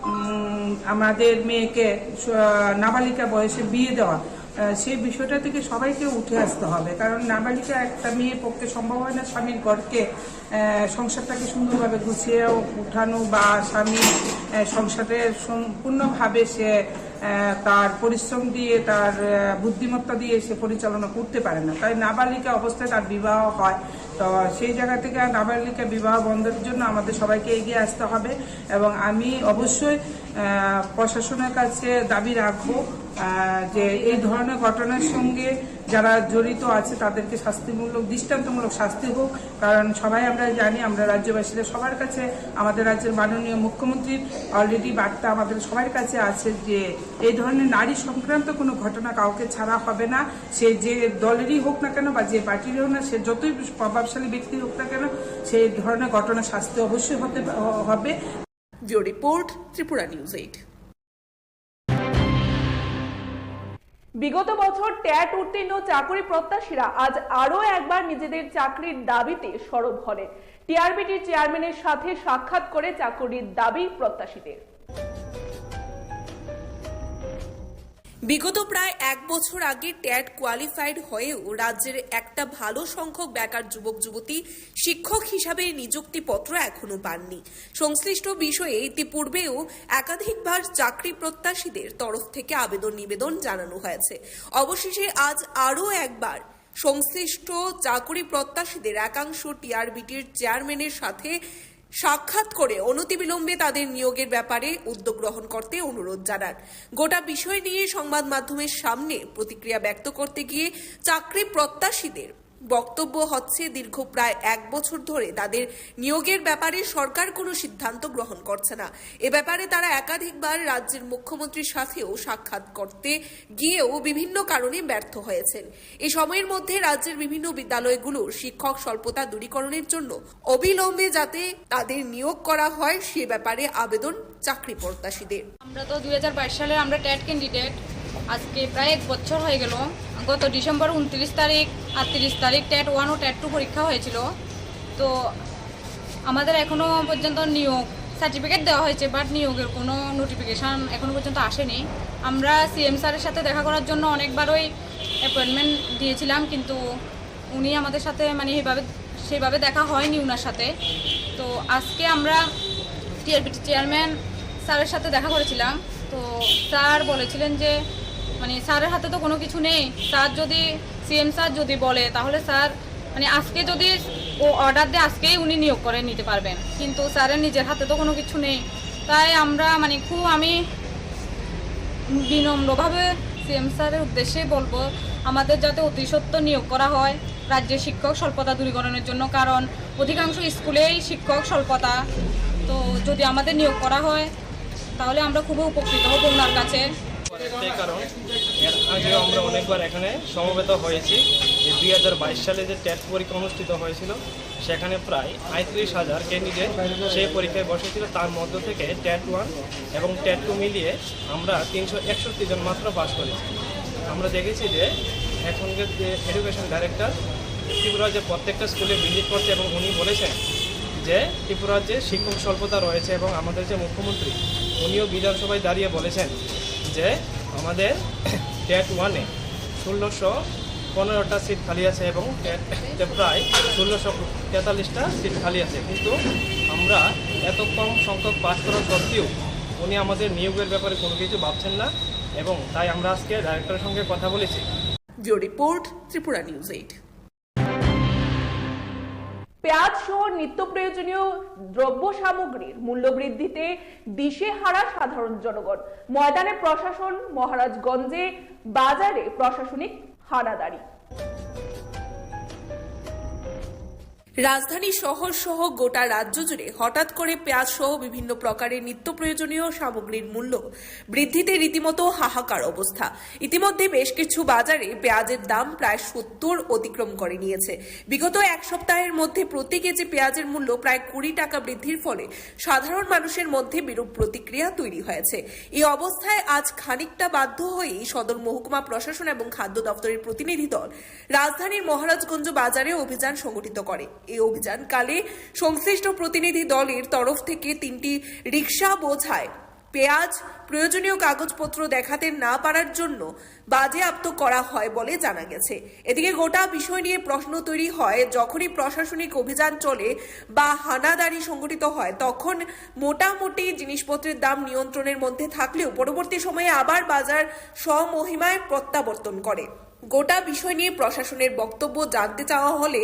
উম, আমাদের মেয়েকে স-, নাবালিকা বয়সে বিয়ে দেওয়া, আহ, সেই বিষয়টা থেকে সবাইকে উঠে আসতে হবে, কারণ নাবালিকা একটা মেয়ের পক্ষে সম্ভব হয় না স্বামীর ঘরকে, আহ, সংসারটাকে সুন্দরভাবে গুছিয়ে উঠানো বা স্বামী, আহ, সংসারে সম্পূর্ণভাবে সে, আহ, তার পরিশ্রম দিয়ে, তার, আহ, বুদ্ধিমত্তা দিয়ে সে পরিচালনা করতে পারে না। তাই নাবালিকা অবস্থায় তার বিবাহ হয়। তো সেই জায়গা থেকে নাবালিকা বিবাহ বন্ধের জন্য আমাদের সবাইকে এগিয়ে আসতে হবে এবং আমি অবশ্যই, আহ, প্রশাসনের কাছে দাবি রাখবো, আহ, যে এই ধরনের ঘটনার সঙ্গে যারা জড়িত আছে তাদেরকে শাস্তিমূলক, দৃষ্টান্তমূলক শাস্তি হোক। কারণ সবাই আমরা জানি, আমরা রাজ্যবাসীরা সবার কাছে, আমাদের রাজ্যের মাননীয় মুখ্যমন্ত্রীর অলরেডি বার্তা আমাদের সবার কাছে আছে যে এই ধরনের নারী সংক্রান্ত কোনো ঘটনা কাউকে ছাড়া হবে না। সে যে দলেরই হোক না কেন বা যে পার্টিরই হোক না, সে যতই প্রভাবশালী ব্যক্তি হোক না কেন, সেই ধরনের ঘটনা শাস্তি অবশ্যই হতে হবে। Bureau report, Tripura news eight. বিগত বছর ট্যাট উত্তীর্ণ চাকরি প্রত্যাশীরা আজ আরও একবার নিজেদের চাকরির দাবিতে সরব হলেন। টিআরবিটির চেয়ারম্যানের সাথে সাক্ষাৎ করে চাকরির দাবি প্রত্যাশীদের। বিগত প্রায় এক বছর আগে ট্যাট কোয়ালিফাইড হয়েও রাজ্যের একটা ভালো সংখ্যক বেকার যুবক যুবতী শিক্ষক হিসাবে নিযুক্তিপত্র এখনো পাননি। সংশ্লিষ্ট বিষয়ে ইতিপূর্বেও একাধিকবার চাকরি প্রত্যাশীদের তরফ থেকে আবেদন নিবেদন জানানো হয়েছে। অবশেষে আজ আরও একবার সংশ্লিষ্ট চাকরি প্রত্যাশীদের একাংশ টিআরবিটির চেয়ারম্যানের সাথে সাক্ষাৎ করে অনতিবিলম্বে তাদের নিয়োগের ব্যাপারে উদ্যোগ গ্রহণ করতে অনুরোধ জানান। গোটা বিষয় নিয়ে সংবাদ মাধ্যমের সামনে প্রতিক্রিয়া ব্যক্ত করতে গিয়ে চাকরি প্রত্যাশীদের বক্তব্য হচ্ছে, দীর্ঘ প্রায় এক বছর ধরে তাদের নিয়োগের ব্যাপারে সরকার কোনো সিদ্ধান্ত গ্রহণ করছে না। এ ব্যাপারে তারা একাধিকবার রাজ্যের মুখ্যমন্ত্রীর সাথেও সাক্ষাৎ করতে গিয়েও বিভিন্ন কারণে ব্যর্থ হয়েছেন। এ সময়ের মধ্যে রাজ্যের বিভিন্ন বিদ্যালয়গুলোর শিক্ষক স্বল্পতা দূরীকরণের জন্য অবিলম্বে যাতে তাদের নিয়োগ করা হয়, সে ব্যাপারে আবেদন চাকরি প্রত্যাশীদের। আমরা তো দুই হাজার বাইশ সালের আমরা টেট ক্যান্ডিডেট। আজকে প্রায় এক বছর হয়ে গেল। গত ডিসেম্বর ঊনত্রিশ তারিখ আর তিরিশ তারিখ টেট ওয়ান ও টেট টু পরীক্ষা হয়েছিল। তো আমাদের এখনো পর্যন্ত নিয়োগ সার্টিফিকেট দেওয়া হয়েছে, বাট নিয়োগের কোনো নোটিফিকেশন এখনো পর্যন্ত আসেনি। আমরা সিএম স্যারের সাথে দেখা করার জন্য অনেকবারই অ্যাপয়েন্টমেন্ট দিয়েছিলাম, কিন্তু উনি আমাদের সাথে মানে এইভাবে, সেইভাবে দেখা হয়নি ওনার সাথে। তো আজকে আমরা টিআরপিটি চেয়ারম্যান স্যারের সাথে দেখা করেছিলাম। তো স্যার বলেছিলেন যে মানে স্যারের হাতে তো কোনো কিছু নেই, স্যার যদি, সিএম স্যার যদি বলে তাহলে স্যার মানে আজকে যদি ও অর্ডার দেয় আজকেই উনি নিয়োগ করে নিতে পারবেন, কিন্তু স্যারের নিজের হাতে তো কোনো কিছু নেই। তাই আমরা মানে খুব, আমি বিনম্রভাবে সিএম স্যারের উদ্দেশ্যে বলবো, আমাদের যাতে অতি সত্বর নিয়োগ করা হয় রাজ্যে শিক্ষক স্বল্পতা দূরীকরণের জন্য, কারণ অধিকাংশ স্কুলেই শিক্ষক স্বল্পতা। তো যদি আমাদের নিয়োগ করা হয় তাহলে আমরা খুবই উপকৃত হব ওনার কাছে। একটাই কারণ, এর আগেও আমরা অনেকবার এখানে সমবেত হয়েছি যে দুই হাজার বাইশ সালে যে টেট পরীক্ষা অনুষ্ঠিত হয়েছিল, সেখানে প্রায় পঁয়ত্রিশ হাজার ক্যান্ডিডেট সেই পরীক্ষায় বসেছিল। তার মধ্য থেকে টেট ওয়ান এবং টেট টু মিলিয়ে আমরা তিনশো একষট্টি জন মাত্র পাস করেছি। আমরা দেখেছি যে এখনকার যে এডুকেশন ডাইরেক্টর ত্রিপুরা যে প্রত্যেকটা স্কুলে ভিজিট করছে এবং উনি বলেছেন যে ত্রিপুরার যে শিক্ষক স্বল্পতা রয়েছে এবং আমাদের যে মুখ্যমন্ত্রী উনিও বিধানসভায় দাঁড়িয়ে বলেছেন যে আমাদের টেট ওয়ানে ষোলোশো পনেরোটা সিট খালি আছে এবং টেটে প্রায় ষোলোশো তেতাল্লিশটা সিট খালি আছে, কিন্তু আমরা এত কম সংখ্যক পাস করা সত্ত্বেও উনি আমাদের নিয়োগের ব্যাপারে কোনো কিছু ভাবছেন না এবং তাই আমরা আজকে ডাইরেক্টরের সঙ্গে কথা বলেছি। Bureau report, Tripura news eight. পেঁয়াজ সহ নিত্য প্রয়োজনীয় দ্রব্য সামগ্রীর মূল্য বৃদ্ধিতে দিশেহারা সাধারণ জনগণ। ময়দানে প্রশাসন, মহারাজগঞ্জে বাজারে প্রশাসনিক হানাদারি। রাজধানী শহর সহ গোটা রাজ্য জুড়ে হঠাৎ করে পেঁয়াজ সহ বিভিন্ন প্রকারের নিত্য প্রয়োজনীয় সামগ্রীর মূল্য বৃদ্ধিতে রীতিমতো হাহাকার অবস্থা। ইতিমধ্যে বেশ কিছু বাজারে পেঁয়াজের দাম প্রায় সত্তর অতিক্রম করে নিয়েছে। বিগত এক সপ্তাহের মধ্যে প্রতি কেজি পেঁয়াজের মূল্য প্রায় কুড়ি টাকা বৃদ্ধির ফলে সাধারণ মানুষের মধ্যে বিরূপ প্রতিক্রিয়া তৈরি হয়েছে। এই অবস্থায় আজ খানিকটা বাধ্য হয়েই সদর মহকুমা প্রশাসন এবং খাদ্য দপ্তরের প্রতিনিধি দল রাজধানীর মহারাজগঞ্জ বাজারে অভিযান সংগঠিত করে। এই অভিযানকালে সংশ্লিষ্ট প্রতিনিধি দলের তরফ থেকে তিনটি রিক্সা বোঝায় পেঁয়াজ, প্রয়োজনীয় কাগজপত্র দেখাতে না পারার জন্য বাজেয়াপ্ত করা হয় বলে জানা গেছে। এদিকে গোটা বিষয় নিয়ে প্রশ্ন তৈরি হয়, যখনই প্রশাসনিক অভিযান চলে বা হানাদারি সংগঠিত হয়, তখন মোটামুটি জিনিসপত্রের দাম নিয়ন্ত্রণের মধ্যে থাকলেও পরবর্তী সময়ে আবার বাজার স্বমহিমায় প্রত্যাবর্তন করে। গোটা বিষয় নিয়ে প্রশাসনের বক্তব্য জানতে চাওয়া হলে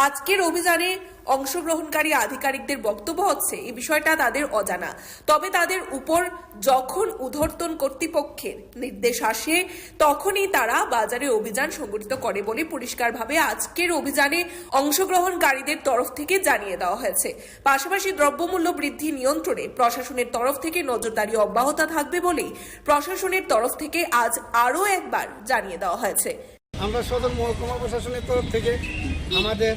আজকের অভিযানে অংশগ্রহণকারী আধিকারিকদের বক্তব্য হচ্ছে এই বিষয়টা তাদের অজানা। তবে তাদের উপর যখন ঊর্ধ্বতন কর্তৃপক্ষের নির্দেশ আসে, তখনই তারা বাজারে অভিযান সংগঠিত করে বলে পরিষ্কারভাবে আজকের অভিযানে অংশগ্রহণকারীদের তরফ থেকে জানিয়ে দেওয়া হয়েছে। পাশাপাশি দ্রব্যমূল্য বৃদ্ধি নিয়ন্ত্রণে প্রশাসনের তরফ থেকে নজরদারি অব্যাহত থাকবে বলেই প্রশাসনের তরফ থেকে আজ আরও একবার জানিয়ে দেওয়া হয়েছে। আমরা সদর মহকুমা প্রশাসনের তরফ থেকে আমাদের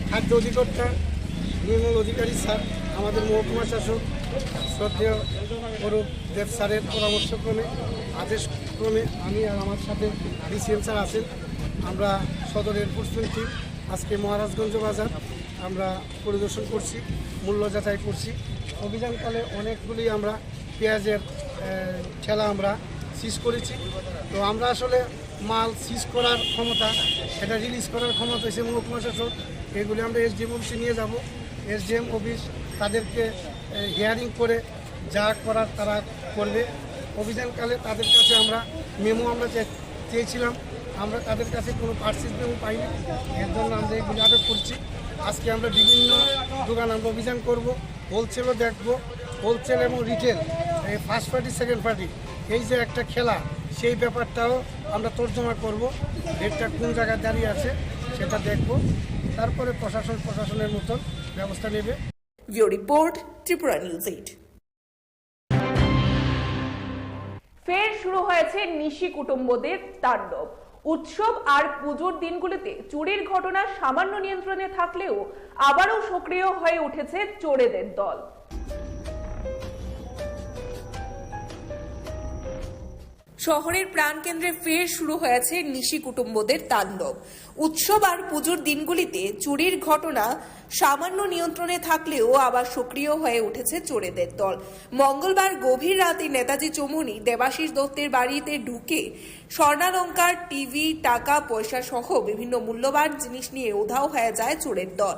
খাদ্য অধিকর্তা নির্মল অধিকারী স্যার, আমাদের মহকুমা শাসক শ্রদ্ধেয় অরূপ দেব স্যারের পরামর্শক্রমে, আদেশক্রমে আমি আর আমার সাথে ডিসিএম স্যার আছেন, আমরা সদর এনফোর্সমেন্ট টিম আজকে মহারাজগঞ্জ বাজার আমরা পরিদর্শন করছি, মূল্য যাচাই করছি। অভিযানকালে অনেকগুলি আমরা পেঁয়াজের, আহ, ঠেলা আমরা সিজ করেছি। তো আমরা আসলে মাল সিজ করার ক্ষমতা, এটা রিলিজ করার ক্ষমতা হচ্ছে মহকুমা শাসক। এগুলি আমরা এসডিএম অফিসে নিয়ে যাব। এসডিএম অফিস তাদেরকে, আহ, হিয়ারিং করে যা করার তারা করবে। অভিযানকালে তাদের কাছে আমরা মেমো আমরা চে-, চেয়েছিলাম, আমরা তাদের কাছে কোনো পার্সেন্ট মেমো পাইনি, এর জন্য আমরা এগুলি আটক করছি। আজকে আমরা বিভিন্ন দোকান আমরা অভিযান করব। হোলসেলও দেখবো, হোলসেল এবং রিটেল, এই ফার্স্ট পার্টি, সেকেন্ড পার্টি, এই যে একটা খেলা, সেই ব্যাপারটাও আমরা তর্জমা করব। রেটটা কোন জায়গায় দাঁড়িয়ে আছে, সেটা দেখব। তারপরে প্রশাসন প্রশাসনের মতন ব্যবস্থা নেবে। Bureau Report, Tripura News eight. ফের শুরু হয়েছে নিশি কুটুম্বদের তাণ্ডব। উৎসব আর পুজোর দিনগুলিতে চুরির ঘটনা সামান্য নিয়ন্ত্রণে থাকলেও আবারও সক্রিয় হয়ে উঠেছে চোরেদের দল। শহরের প্রাণকেন্দ্রে ফের শুরু হয়েছে নিশি কুটুম্বদের তাণ্ডব। উৎসব আর পুজোর দিনগুলিতে চুরির ঘটনা সামান্য নিয়ন্ত্রণে থাকলেও আবার সক্রিয় হয়ে উঠেছে চোরেদের দল। মঙ্গলবার গভীর রাতে নেতাজি চৌমুহনী দেবাশিস দত্তের বাড়িতে ঢুকে স্বর্ণালংকার, টিভি, টাকা পয়সা সহ বিভিন্ন মূল্যবান জিনিস নিয়ে উধাও হয়ে যায় চোরের দল।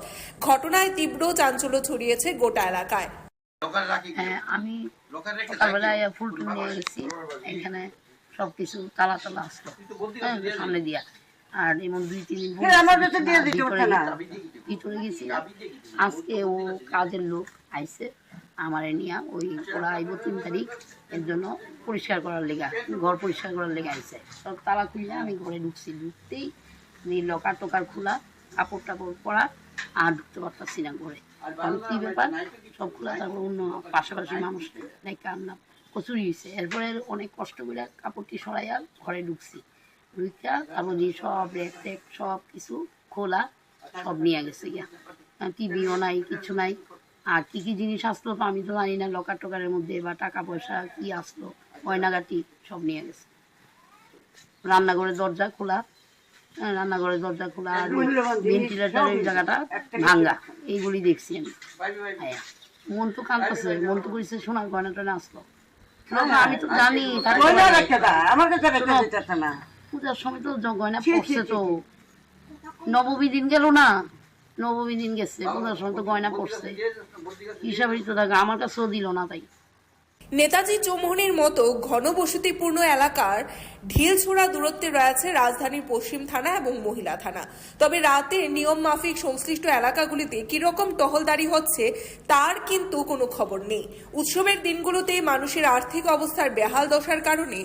ঘটনায় তীব্র চাঞ্চল্য ছড়িয়েছে গোটা এলাকায়। হ্যাঁ, আমি সকালবেলায় ফুল টুল নিয়ে গেছি, এখানে সবকিছু তালা তালা আসলো, হ্যাঁ, সামনে দিয়া। আর এমন দুই তিন দিন বসে আমার কাছে দিয়ে দিতে ভিতরে পারছে না। গেছি, ভিতরে গেছি। আজকে ও কাজের লোক আইছে, আমারে নিয়ে ওই ওরা আইবো তিন তারিখ, এর জন্য পরিষ্কার করার লেগে, ঘর পরিষ্কার করার লেগে আইছে। সব তালা খুললে আমি ঘরে ঢুকছি, ঢুকতেই এই লকার টকার খোলা, কাপড় টাপড় পরা, আর ঢুকতে পারতাছি না ঘরে। কারণ কি ব্যাপার, সব খোলা থাকলো, অন্য পাশাপাশি মানুষ নাই, কার না কচুরি হয়েছে। এরপরে অনেক কষ্ট করে কাপড়টি সরাইয়া ঘরে ঢুকছি, ঢুকিয়া তারপর দিয়ে সব র্যাক ট্যাক সব কিছু খোলা, সব নিয়ে গেছে গিয়া। টিভিও নাই, কিছু নাই। আর কি কি জিনিস আসলো তো আমি তো জানি না, লকার টকারের মধ্যে বা টাকা পয়সা কি আসলো, গয়নাগাটি সব নিয়ে গেছে। রান্নাঘরের দরজা খোলা, হ্যাঁ, রান্নাঘরের দরজা খোলা আর ভেন্টিলেটরের জায়গাটা ভাঙ্গা, এইগুলি দেখছি আমি। হ্যাঁ, মন তো কাঁদতেছে, মন তো কইছে সোনার গয়না টয়না আসলো। না, না, আমি তো জানি, তার গয়না পরে রাখতে দা, আমার কাছে রাখতে শোনো, দিতেছে না। পূজার সময় তো জ-, গয়না ছি, ছি, পড়ছে ছি, তো। ছি। নবমী দিন গেল না, নবমী দিন গেছে, পূজার সময় তো গয়না পড়ছে। হিসাবেই তো থাকে, আমার কাছেও দিল না তাই। নেতাজি চৌমুহনীর মতো ঘনবসতিপূর্ণ এলাকার ঢিলছোড়া দূরত্বে রয়েছে রাজধানীর পশ্চিম থানা এবং মহিলা থানা। তবে রাতে নিয়ম মাফিক সংশ্লিষ্ট এলাকাগুলিতে কিরকম টহলদারি হচ্ছে, তার কিন্তু কোনো খবর নেই। উৎসবের দিনগুলোতে মানুষের আর্থিক অবস্থার বেহাল দশার কারণে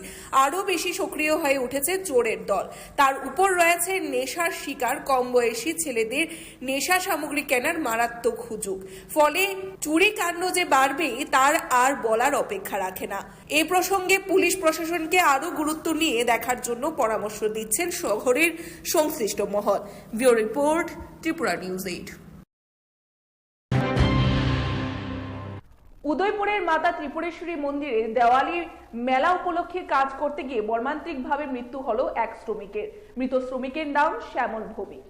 আরও বেশি সক্রিয় হয়ে উঠেছে চোরের দল। তার উপর রয়েছে নেশার শিকার কম বয়সী ছেলেদের নেশা সামগ্রী কেনার মারাত্মক হুজুগ। ফলে চুরি কাণ্ড যে বাড়বে, তার আর বলার অপেক্ষা রাখে না। এ প্রসঙ্গে পুলিশ প্রশাসনকে আরও গুরুত্ব নিয়ে দেখার জন্য পরামর্শ দিচ্ছেন শহরের সংশ্লিষ্ট মহল। Bureau report, Tripura news eight. উদয়পুরের মাতা ত্রিপুরেশ্বরী মন্দিরে দেওয়ালি মেলা উপলক্ষে কাজ করতে গিয়ে মর্মান্তিকভাবে মৃত্যু হলো এক শ্রমিকের। মৃত শ্রমিকের নাম শ্যামল ভৌমিক।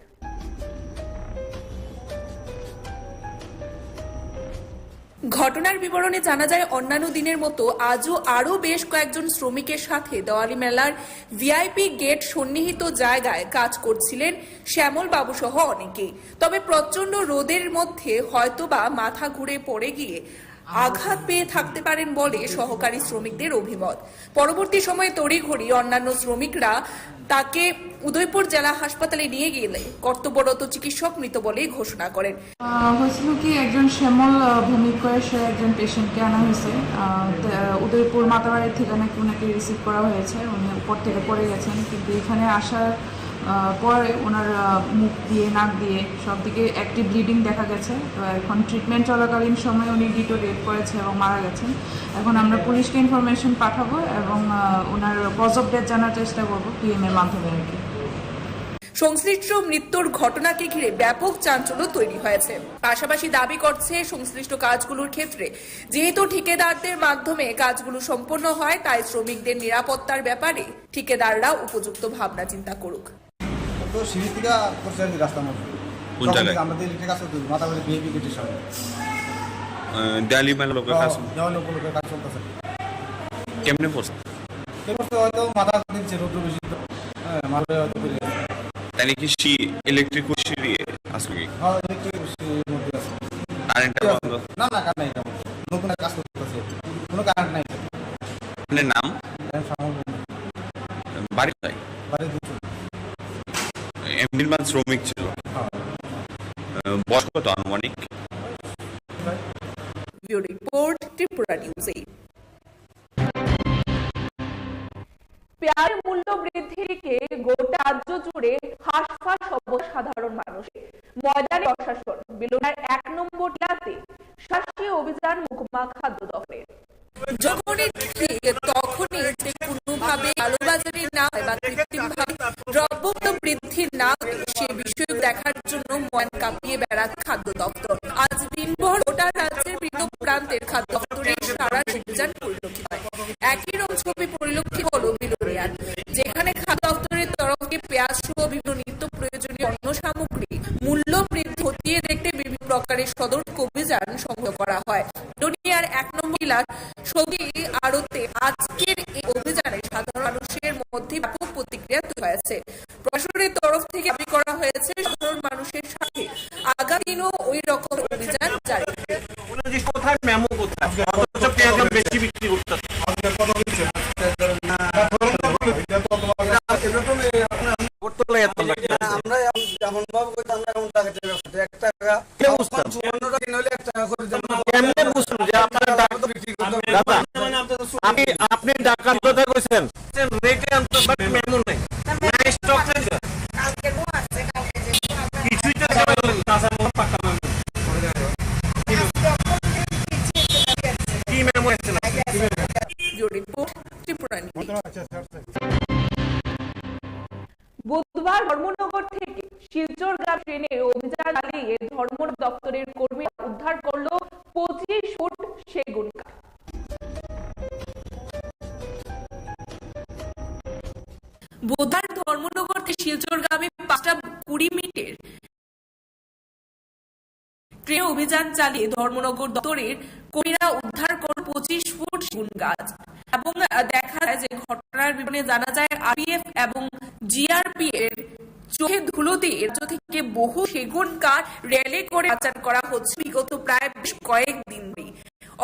ঘটনার বিবরণে জানা যায়, অন্যান্য দিনের মতো আজও আরও বেশ কয়েকজন শ্রমিকের সাথে দেওয়ালি মেলার ভিআইপি গেট সন্নিহিত জায়গায় কাজ করছিলেন শ্যামল বাবু সহ অনেকেই। তবে প্রচণ্ড রোদের মধ্যে হয়তোবা মাথা ঘুরে পড়ে গিয়ে আঘাত পেয়ে থাকতে পারেন বলে সহকারী শ্রমিকদের অভিমত। পরবর্তী সময়ে তড়িঘড়ি অন্যান্য শ্রমিকরা তাকে উদয়পুর জেলা হাসপাতালে নিয়ে গেলে কর্তব্যরত চিকিৎসক মৃত বলে ঘোষণা করেন। আহ, হয়েছিল কি, একজন শ্যামল, আহ, ভৌমিক করে সে একজন পেশেন্টকে আনা হয়েছে। আহ, তে, আহ, উদয়পুর মাতাবাড়ি থেকে নাকি ওনাকে রিসিভ করা হয়েছে, উনি উপর থেকে পড়ে গেছেন, কিন্তু এখানে আসার আহ, পরে ওনার, আহ, মুখ দিয়ে, নাক দিয়ে সব দিকে অ্যাক্টিভ ব্লিডিং দেখা গেছে। তো এখন ট্রিটমেন্ট চলাকালীন সময় উনি ডিটোরিয়েট করেছে এবং মারা গেছেন। এখন আমরা পুলিশকে ইনফরমেশন পাঠাবো এবং, আহ, ওনার কজ অফ ডেথ জানার চেষ্টা করবো পিএম এর মাধ্যমে আর কি। সংশ্লিষ্ট মৃত্যুর ঘটনাকে ঘিরে ব্যাপক চাঞ্চল্য তৈরি হয়েছে। পাশাপাশি দাবি করছে, সংশ্লিষ্ট কাজগুলোর ক্ষেত্রে যেহেতু ঠিকাদারদের মাধ্যমে কাজগুলো সম্পন্ন হয়, তাই শ্রমিকদের নিরাপত্তার ব্যাপারে ঠিকাদাররা উপযুক্ত ভাবনা চিন্তা করুক। তো সিঁড়ি থেকে পড়ছে আর কি রাস্তার মধ্যে। কোন তখন জায়গায়? থেকে আমাদের ইলেকট্রিক আছে তো মাতাবাড়ি বিএপি গেটের সামনে। আহ, দেয়ালি মেলা লোকের কাজ। দেওয়াল উপলক্ষে কাজ চলতেছে। কেমনে পড়ছে? এ করতে হয়তো মাথা দিচ্ছে রৌদ্র বেশি তো। হ্যাঁ, মাথায় হয়তো পড়ে গেছে। তাহলে কি সি ইলেকট্রিক সিঁড়ি আছে কি? হ্যাঁ, ইলেকট্রিক সিঁড়ির মধ্যে আছে। কারেন্টটা বন্ধ? না, না, কারেন্ট নাই। নতুন কাজ করতেছে, কোনো কারেন্ট নাই। আপনার নাম? এখন সামান্য বাড়ি কোথায়? বাড়ি দুশো। এমডির মান শ্রমিক ছিল। হ্যাঁ। আহ, বয়স কত আনুমানিক? পেঁয়াজের মূল্য বৃদ্ধির দিকে গোটা রাজ্য জুড়ে হাঁসফাঁস অবস্থা সাধারণ মানুষের। ময়দানে প্রশাসন, বিলোনিয়ার এক নম্বর টিলাতে সাহসী অভিযান মহকুমা খাদ্য দপ্তরের। যখনই ঠিক তখনই যে কোনোভাবে কালোবাজারি না হয় বা কৃত্রিমভাবে দ্রব্যমূল্য বৃদ্ধি না ঘটে, সে বিষয়ে দেখার জন্য মন কাঁপিয়ে বেড়াচ্ছে খাদ্য দপ্তর। আজ দিনভর গোটা রাজ্যের বিভিন্ন প্রান্তের খাদ্য দপ্তরের সারা অভিযান পরিলক্ষিত হয়। একই রকম ছবি পরিলক্ষিত হলো বিলোনিয়ার, যেখানে খাদ্য দপ্তরের তরফ থেকে পেঁয়াজ সহ বিভিন্ন নিত্য প্রয়োজনীয় পণ্য সামগ্রী মূল্য বৃদ্ধি খতিয়ে দেখতে বিভিন্ন প্রকারের সতর্ক অভিযান সংঘটিত করা হয়। বিলোনিয়ার এক নম্বর টিলার সবজি আড়তে আজকের এই অভিযানে সাধারণ মানুষের মধ্যে ব্যাপক প্রতিক্রিয়া তৈরি হয়েছে। প্রশাসনের তরফ থেকে দাবি করা হয়েছে সাধারণ মানুষের সাথে আগামী দিনও ওই রকম অভিযান জারি থাকবে। ওনার যে কোথায় মেমো কোথায়? অথচ পেঁয়াজ দাম বেশি বিক্রি করতেছে। আমরা এমন ভাবে করতে আমরা এমন টাকা টেকা করতে এক টাকা কে বুঝতাম? চুয়ান্ন টাকা কিনা হলে এক টাকা করে দিতাম। কেমনে বুঝলাম যে আপনার টাকা ডাক-, মতো বিক্রি করতে হবে। দাদা, আপনি, আপনি ডাকার কথা কইছেন? রেটে আনতো, but মেমো নাই। না স্টক আছে। কিছুই তো কাঁচা মাল পাক্কা মাল। কি মেমো এসছে না? Bureau report, Tripura News। বুধবার ধর্মনগর থেকে শিলচর গ্রাম ট্রেনে অভিযান চালিয়ে ধর্ম দপ্তরের কর্মীরা উদ্ধার করলো পঁচিশ ফুট সেগুন কাঠ। বুধবার ধর্মনগর থেকে শিলচরগামী পাঁচটা কুড়ি মিনিটের ট্রেন অভিযান চালিয়ে ধর্মনগর দপ্তরের কর্মীরা উদ্ধার করল পঁচিশ ফুট সেগুন গাছ এবং, আহ, দেখা যায় যে ঘটনার বিবরণে জানা যায় আরপিএফ এবং জিআরপি এর চোখে ধুলো দিয়ে রাজ্য থেকে বহু সেগুন কাঠ রেলে করে পাচার করা হচ্ছে বিগত প্রায় বেশ কয়েক দিন ধরেই।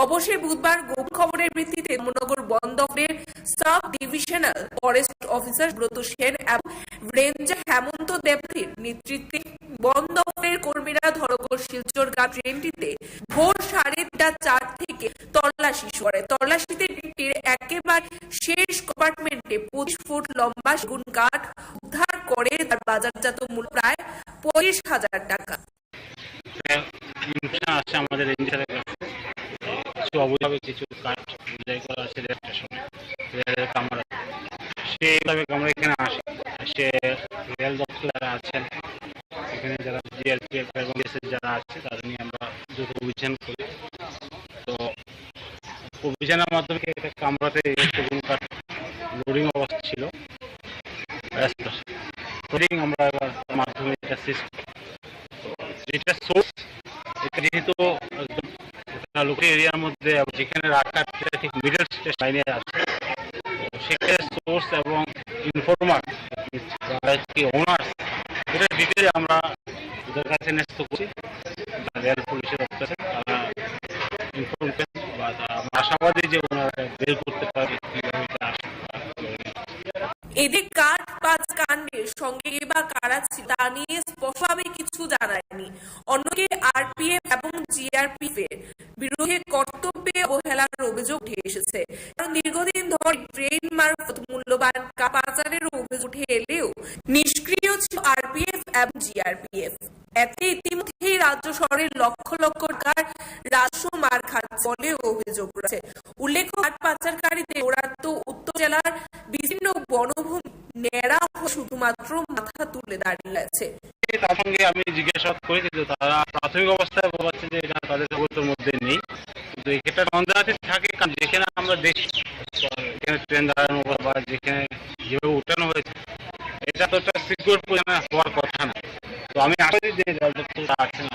অবশ্যই বুধবার গোপন খবরের ভিত্তিতে ধর্মনগর বন দপ্তরের সাব ডিভিশনাল ফরেস্ট অফিসার ব্রত সেন এবং রেঞ্জার হেমন্ত দেবতির নেতৃত্বে বন দপ্তরের কর্মীরা ধর্মনগর শিলচর গাম ট্রেনটিতে ভোর সাড়ে তিনটা চার থেকে তল্লাশি শুরু করে। তল্লাশিতে ট্রেনটির একেবারে শেষ কম্পার্টমেন্টে পঁচিশ ফুট লম্বা সেগুন কাঠ উদ্ধার করে, তার বাজারজাত মূল্য প্রায় পঁচিশ হাজার টাকা। ইনফরমেশন আসছে আমাদের রেঞ্জারের কাছে, কিছু অবৈধভাবে কিছু কাঠ বিক্রয় করা আছে রেল স্টেশনে, রেলের কামরা। সেই মোতাবেক আমরা এখানে আসি, এসে রেল দপ্তর যারা আছেন, এখানে যারা জিআরপিএফ এবং বিএসএফ যারা আছে, তাদের নিয়ে আমরা যৌথ অভিযান করি। তো অভিযানের মাধ্যমে একটা কামরাতে সেগুন কাঠ লোডিং অবস্থা ছিল, লোডিং আমরা এবার মাধ্যমে এটা সিজ করি। তো যেটা সোর্স, এটা যেহেতু একদম লোকাল এরিয়ার মধ্যে, এবং যেখানে রাখা সেটা ঠিক মিডল স্টেশন লাইনে আছে, তো সেক্ষেত্রে সোর্স এবং ইনফর্মার, যারা কি ওনার্স, এটা ডিটেইল আমরা ওদের কাছে ন্যস্ত করছি। রেল পুলিশের অফিসার, তারা ইনফর্ম করেন বা তারা, আমরা আশাবাদী যে ওনারা বের করতে পারবে কীভাবে এটা আসলে। এদিকে কাঠ পাচার কাণ্ডের সঙ্গে কে বা কারা ছিল তা নিয়ে স্পষ্টভাবে কিছু জানা যায়নি। অন্যদিকে আরপিএফ এবং জিআরপিএফ এর বিরুদ্ধে কর্তব্যে অবহেলার অভিযোগ উঠে এসেছে, কারণ দীর্ঘদিন ধরে ট্রেন মারফত মূল্যবান কাঠ পাচারের অভিযোগ উঠে এলেও নিষ্ক্রিয় ছিল আরপিএফ এবং জিআরপিএফ। এতে ইতিমধ্যেই রাজ্য শহরের লক্ষ লক্ষ টাকার রাজস্ব মার খাচ্ছে বলেও অভিযোগ রয়েছে। উল্লেখ্য, কাঠ পাচারকারীদের দৌরাত্ম্যে উত্তর জেলার বিস্তীর্ণ বনভূমি ন্যাড়া হয়ে শুধুমাত্র মাথা তুলে দাঁড়িয়ে আছে। তার সঙ্গে আমি জিজ্ঞাসাবাদ করেছি, তো তারা প্রাথমিক অবস্থায় বলছে যে এটা তাদের অবগতির মধ্যে নেই। কিন্তু এটা সন্দেহাতীত থাকে, কারণ যেখানে আমরা দেখি, এখানে ট্রেন দাঁড়ানো বা যেখানে যেভাবে উঠানো হয়েছে, এটা তো একটা সিকিউর পরিমাণে হওয়ার কথা না। তো আমি আশা করি যে রেল দপ্তর আছেন,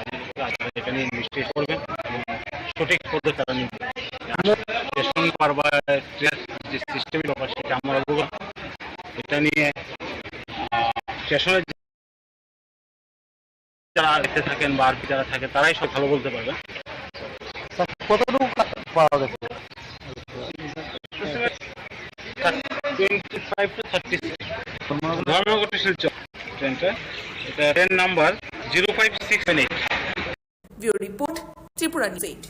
আছেন, এটা নিয়ে নিশ্চয়ই করবেন এবং সঠিক পদক্ষেপ তারা নেবেন। স্টেশন পার বা ট্রেন যে সিস্টেমই ব্যাপার, সেটা আমরা অবগত। এটা নিয়ে, আহ, স্টেশনের যারা দেখতে থাকেন বা আরপি যারা থাকে, তারাই সব ভালো বলতে পারবেন। স্যার, কতটুকু কা-, পাওয়া গেছে? Twenty five to thirty six। Dharmanagar to শিলচর ট্রেনটা, এটা train number zero five six eight। Bureau report, Tripura News eight।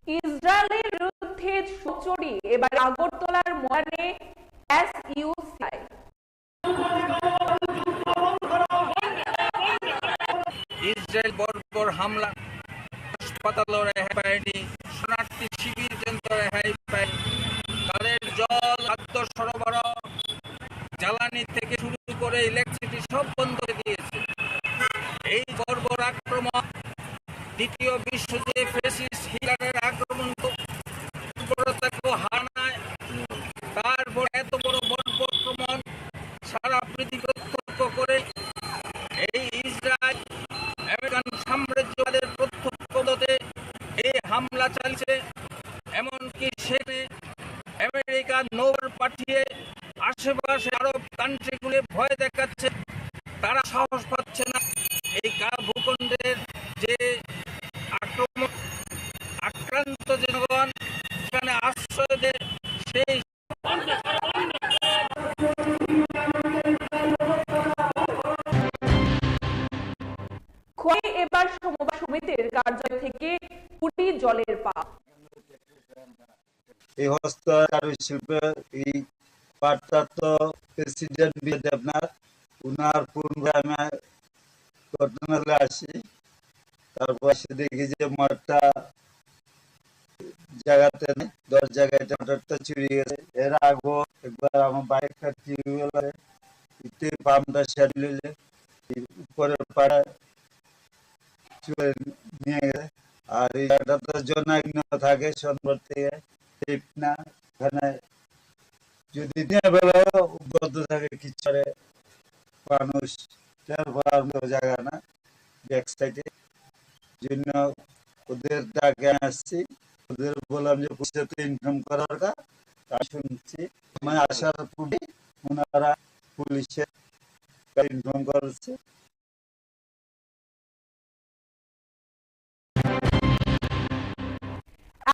ইসরায়েলের বিরুদ্ধে শেষ সচরি এবার আগরতলার ময়দানে এসইউসিআই। ইসরায়েল বর্বর হামলা, হাসপাতালও রেহাই পায়নি, শরণার্থী শিবির পর্যন্ত রেহাই পায়নি। তাদের জল, খাদ্য সরবরাহ, জ্বালানি থেকে শুরু করে ইলেকট্রিসিটি সব বন্ধ করে দিয়েছে। এই বর্বর আক্রমণ দ্বিতীয় বিশ্বযুদ্ধে ফ্যাসিস্ট হিটলারের আক্রমণ বর্বরতাকেও হারায়। তারপর এত বড় বর্বর আক্রমণ সারা পৃথিবী প্রত্যক্ষ করে। এই ইসরায়েল আমেরিকান সাম্রাজ্যবাদের প্রত্যক্ষ মদতে এই হামলা চালিয়েছে। এমনকি সেখানে আমেরিকার নৌবহর পাঠিয়ে আশেপাশে আরব কান্ট্রিগুলি ভয় দেখাচ্ছে, তারা সাহস পাচ্ছে না। এই কা-, ভূখণ্ডের যে আক্রমণ, আক্রান্ত জনগণ সেখানে আশ্রয় দেয়, সেই খোয়াই এবার সমবায় সমিতির কার্যালয় থেকে কুড়ি জলের পাম্প। এই হস্ত কারুশিল্প, এই পাঠটা তো প্রেসিডেন্ট বিজয় দেবনাথ, উনার পূর্বে আমি ঘটনাস্থলে আসি। তারপর এসে দেখি যে মাঠটা জায়গাতে নেই, দশ জায়গায় মোটরটা চুরি গেছে। এর আগেও একবার আমার বাইকটা টিউবওয়েল আছে, এতে পাম্পটা সেট হইলে উপরের পাড়া চুরে নিয়ে গেছে। আর এই জায়গাটা তো জনাকীর্ণ থাকে সন্ধ্যার থেকে, ঠিক না? এখানে যদি দিনের বেলাও বন্ধ থাকে, কিছু করে মানুষ, তারপর আর কোনো জায়গা না, ব্যাক সাইডে। জন্য ওদের ডাকে আসছি, ওদের বললাম যে পুলিশে তো ইনফর্ম করার কথা। তা শুনছি, মানে আসার পূর্বে ওনারা পুলিশে ইনফর্ম করেছে।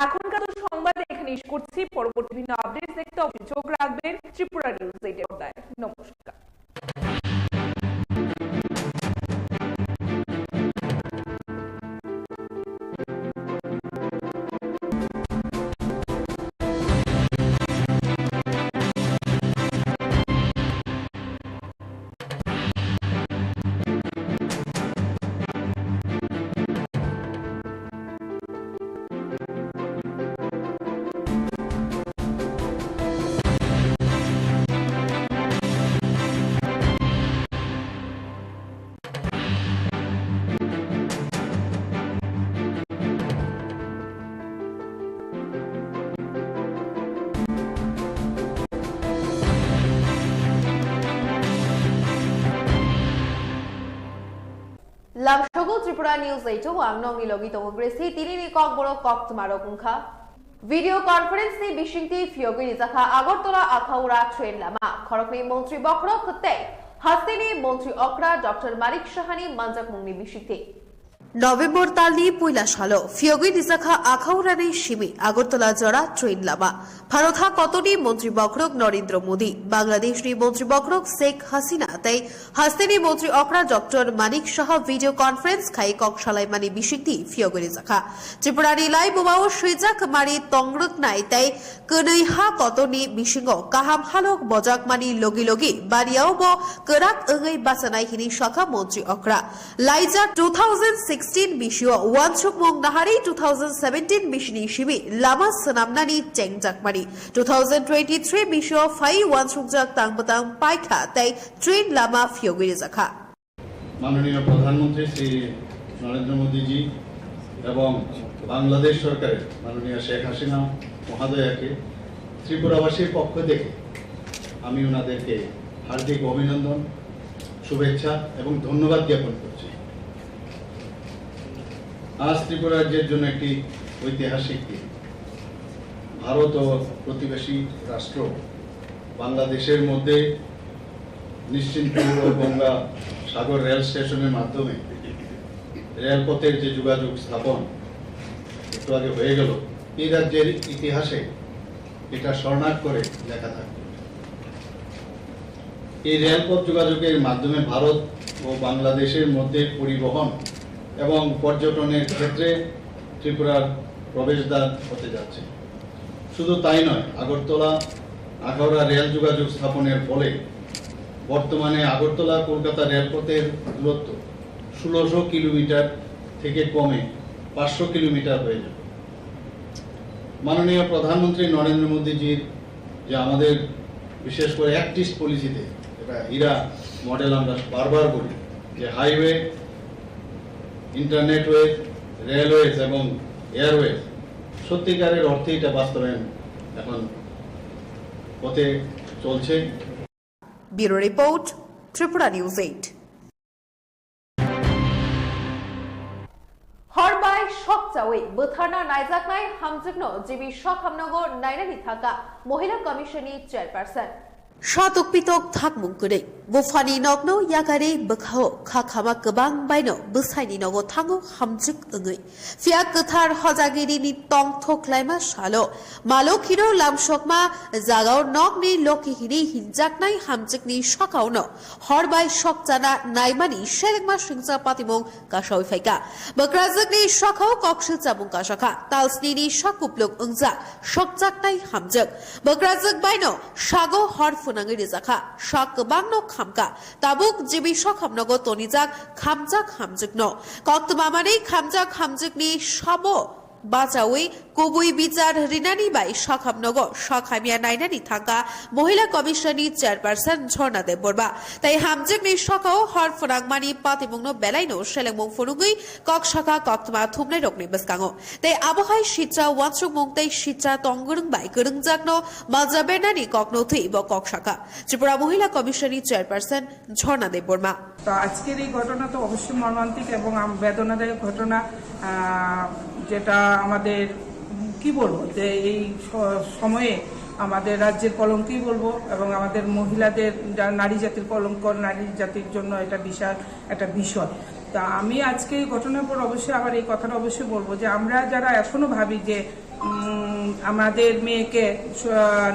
এখনকার সংবাদ এখানে শেষ করছি। পরবর্তী বিভিন্ন আপডেটস দেখতে অবশ্যই চোখ রাখবেন ত্রিপুরা নিউজ এইট পর্দায়। নমস্কার। Lamsogo Tripura News eight o ang nongni logi tongo Gracie, tini ni kokborok koktwma rok wngkha. Video conference ni bisingtwi phiyogwi rijakha Agartala Akhaura train lama. Khoroknwi montri bokhorok tei hasteni montri okra Doctor Manik Sahani manjakmungni bisingtwi. November talni puila salo phiyogwi rijakha Akhaurani simi Agartala jora train lama. Bharot ha kotoni montri bokhorok Narendra Modi, Bangladeshni montri bokhorok Sheikh Hasina tei hasteni montri okra Doctor Manik Saha video conference khai kok salaimani bisingtwi phiyogwi rijakha. Tripurani lai bumao swijak mari tongrwknai tei kwnwi ha kotoni bisingo kaham halok bojakmani logi logi baniao bo kwrak wngwi bachanai hini sakha montri okra. Laijak two thousand sixteen bisio uansukmung naharwi two thousand seventeen bisini simi lama swnamnani chengjakmani. Two thousand twenty-three bisio phai uansukjak tang bwtang paikha tei train lama phiyogwi rijakha. মাননীয় প্রধানমন্ত্রী শ্রী নরেন্দ্র মোদীজি এবং বাংলাদেশ সরকারের মাননীয় শেখ হাসিনা মহোদয়াকে ত্রিপুরাবাসীর পক্ষ থেকে আমি ওনাদেরকে হার্দিক অভিনন্দন, শুভেচ্ছা এবং ধন্যবাদ জ্ঞাপন করছি। আজ ত্রিপুরা রাজ্যের জন্য একটি ঐতিহাসিক দিন। ভারত ও প্রতিবেশী রাষ্ট্র বাংলাদেশের মধ্যে নিশ্চিন্তপুর ও গঙ্গা সাগর রেল স্টেশনের মাধ্যমে রেলপথের যে যোগাযোগ স্থাপন একটু আগে হয়ে গেল, এই রাজ্যের ইতিহাসে এটা স্বর্ণাক্ষরে লেখা থাকবে। এই রেলপথ যোগাযোগের মাধ্যমে ভারত ও বাংলাদেশের মধ্যে পরিবহন এবং পর্যটনের ক্ষেত্রে ত্রিপুরার প্রবেশদ্বার হতে যাচ্ছে। শুধু তাই নয়, আগরতলা আখাউড়া রেল যোগাযোগ স্থাপনের ফলে বর্তমানে আগরতলা কলকাতা রেলপথের দূরত্ব ষোলোশো কিলোমিটার থেকে কমে পাঁচশো কিলোমিটার হয়ে যাবে। মাননীয় প্রধানমন্ত্রী নরেন্দ্র মোদীজির যে আমাদের বিশেষ করে অ্যাক্ট ইস্ট পলিসিতে, এটা হীরা মডেল আমরা বারবার বলি, যে হাইওয়ে, ইন্টারনেটওয়েজ, রেলওয়েজ এবং এয়ারওয়েজ, সত্যিকারের অর্থে এটা বাস্তবায়ন এখন পথে চলছে। Bureau Report, Tripura News eight. Hor bai sok chawi bwtharna naijaknai hamjwkno G B Sokhamnogo nainani thangkha Mohila Commission ni Chairperson. Satok pitok thakmung kwrwi. Buphani nokno yakarwi bwkhao kha khama kwbang baino bwsaini nogo thango hamjwk wngwi. Phiya kwthar hojagirini tongthok laima salo Malokhino lamsokma jagao nokni lokhi hinwi hinjaknai hamjwkni sakaono hor bai sok chana naimani selengma singcha patimung kasawi phaikha. Bwkrajwkni sakao koksil chamung kasakha, talsnini sakupluk wngjak sokjaknai hamjwk. Bwkrajwk baino sago hor phwnangwi rijakha, sak kwbangno khamkha. Tabuk G B Sokhamnogo tonijak khamjak hamjwkno. Koktwma manwi khamjak hamjwkni sabo bachawi kubui bichar rinani bai Sokhamnogo sak hamya nainani thangkha Mohila Commission ni Chairperson Jhorna Debbarma. Tai hamjwkni sakao hor phwnangmani patimungno belaino selengmung phunugwi kok sakha koktwma thumnairokni bwskango. Tai abohai sitra uansukmung tei sitra tongwrwng bai kwrwngjakno malja bernani kokno thwi bo kok sakha Tripura Mohila Commission ni Chairperson Jhorna Debbarma. তো আজকের এই ঘটনা তো অবশ্যই মর্মান্তিক এবং আম- বেদনাদায়ক ঘটনা, আহ, যেটা আমাদের, উম, কি বলবো, যে এই স- সময়ে আমাদের রাজ্যের কলঙ্কই বলবো এবং আমাদের মহিলাদের যা- নারী জাতির কলঙ্ক, নারী জাতির জন্য এটা বিশাল একটা বিষয়। তা আমি আজকে এই ঘটনার পর অবশ্যই আবার এই কথাটা অবশ্যই বলবো যে আমরা যারা এখনো ভাবি যে উম, আমাদের মেয়েকে স-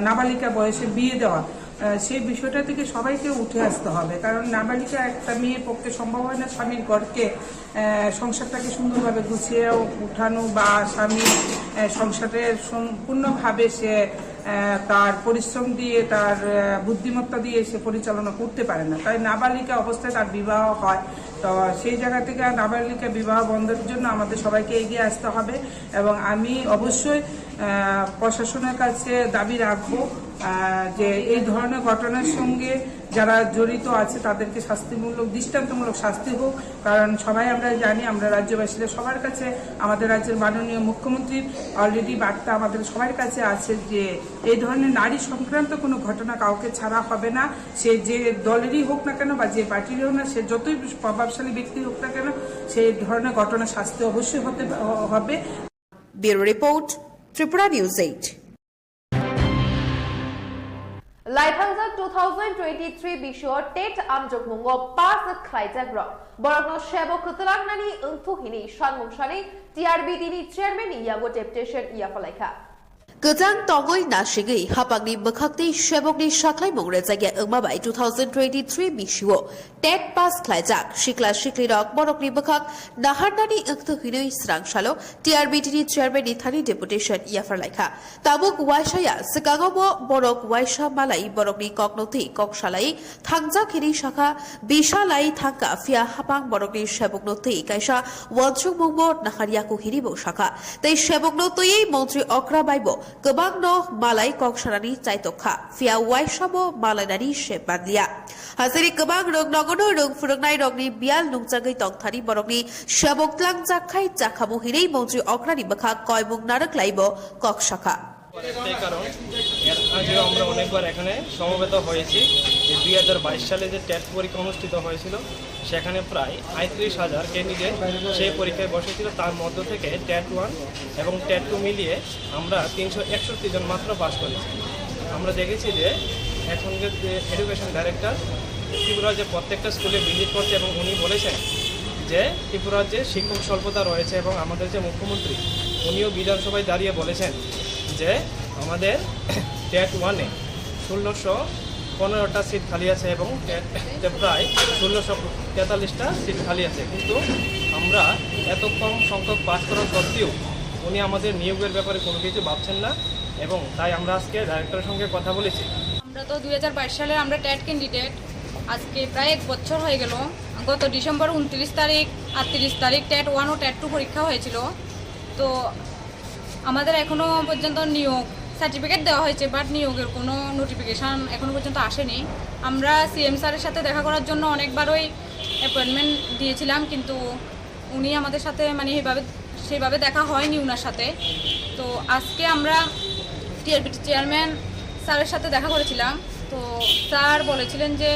নাবালিকা বয়সে বিয়ে দেওয়া, আহ, সেই বিষয়টা থেকে সবাইকে উঠে আসতে হবে। কারণ নাবালিকা একটা মেয়ের পক্ষে সম্ভব হয় না স্বামীর ঘরকে, আহ, সংসারটাকে সুন্দরভাবে গুছিয়ে উঠানো বা স্বামীর, আহ, সংসারের সম্পূর্ণভাবে সে, আহ, তার পরিশ্রম দিয়ে, তার, আহ, বুদ্ধিমত্তা দিয়ে সে পরিচালনা করতে পারে না। তাই নাবালিকা অবস্থায় তার বিবাহ হয়। তো সেই জায়গা থেকে নাবালিকা বিবাহ বন্ধের জন্য আমাদের সবাইকে এগিয়ে আসতে হবে। এবং আমি অবশ্যই, আহ, প্রশাসনের কাছে দাবি রাখবো, আহ, যে এই ধরনের ঘটনার সঙ্গে যারা জড়িত আছে তাদেরকে শাস্তিমূলক, দৃষ্টান্তমূলক শাস্তি হোক। কারণ সবাই আমরা জানি, আমরা রাজ্যবাসীরা সবার কাছে, আমাদের রাজ্যের মাননীয় মুখ্যমন্ত্রীর already বার্তা আমাদের সবার কাছে আছে যে এই ধরনের নারী সংক্রান্ত কোনো ঘটনা কাউকে ছাড়া হবে না। সে যে দলেরই হোক না কেন বা যে পার্টিরই হোক না, সে যতই প্রভাবশালী ব্যক্তি হোক না কেন, সেই ধরনের ঘটনা শাস্তি অবশ্যই হতে হবে। Bureau Report, Tripura News eight. Laithangjak two thousand twenty-three bisio TET amjokmungo pass khlaijak rok borokno sebo kwtwlangnani wngthu hini sanmung sani T R B D ni chairman ni yago deputation yapha laikha. Kwchang tongwi nasigwi hapangni bwkhakni sebokni saklaimung rwjakya wngma bai two thousand twenty-three bisio TET pass khlaijak sikla siklirok borokni bwkhak naharnani wngthu hinwi swrang salo T R B D ni chairman ni thani deputation yapharlaikha. Tabuk waisaya swkango bo borok waisa malai borokni kokno twi kok salai thangjak hinwi sakha, bisa lai thangkha, phiya hapang borokni sebokno twi kaisa uansukmungbo naharyaku hinwibo sakha. Tei sebokno twiwi montri okra baibo kwbangno malai kok sanani chaitokha, phiya waisabo malainani se manliya. Hasiri kwbang rwng nogono rwng phwrwngnairokni biyal nungjagwi tongthani borokni sebok tlangjak khai chakhamu hinwi montri okrani bwkhak koimung narwk laibo kok sakha. একটাই কারণ, এর আগেও আমরা অনেকবার এখানে সমবেত হয়েছি যে দুই হাজার বাইশ সালে যে টেট পরীক্ষা অনুষ্ঠিত হয়েছিল, সেখানে প্রায় আটত্রিশ হাজার ক্যান্ডিডেট সেই পরীক্ষায় বসেছিল। তার মধ্য থেকে টেট ওয়ান এবং টেট টু মিলিয়ে আমরা তিনশো একষট্টি জন মাত্র পাস করেছি। আমরা দেখেছি যে এখনকার যে এডুকেশন ডাইরেক্টর ত্রিপুরার যে প্রত্যেকটা স্কুলে ভিজিট করছে এবং উনি বলেছেন যে ত্রিপুরার যে শিক্ষক স্বল্পতা রয়েছে এবং আমাদের যে মুখ্যমন্ত্রী, উনিও বিধানসভায় দাঁড়িয়ে বলেছেন যে আমাদের টেট ওয়ানে ষোলোশো পনেরোটা সিট খালি আছে এবং টেটে প্রায় ষোলোশো তেতাল্লিশটা সিট খালি আছে। কিন্তু আমরা এত কম সংখ্যক পাস করা সত্ত্বেও উনি আমাদের নিয়োগের ব্যাপারে কোনো কিছু ভাবছেন না। এবং তাই আমরা আজকে ডাইরেক্টরের সঙ্গে কথা বলেছি। আমরা তো দুই হাজার বাইশ সালের আমরা টেট ক্যান্ডিডেট। আজকে প্রায় এক বছর হয়ে গেল। গত ডিসেম্বর ঊনত্রিশ তারিখ, আটত্রিশ তারিখ টেট ওয়ান ও টেট টু পরীক্ষা হয়েছিল। তো আমাদের এখনো পর্যন্ত নিয়োগ সার্টিফিকেট দেওয়া হয়েছে, বাট নিয়োগের কোনো নোটিফিকেশন এখনো পর্যন্ত আসেনি। আমরা সিএম স্যারের সাথে দেখা করার জন্য অনেকবারই অ্যাপয়েন্টমেন্ট দিয়েছিলাম, কিন্তু উনি আমাদের সাথে মানে এইভাবে, সেইভাবে দেখা হয়নি ওনার সাথে। তো আজকে আমরা টিআরপিটি চেয়ারম্যান স্যারের সাথে দেখা করেছিলাম। তো স্যার বলেছিলেন যে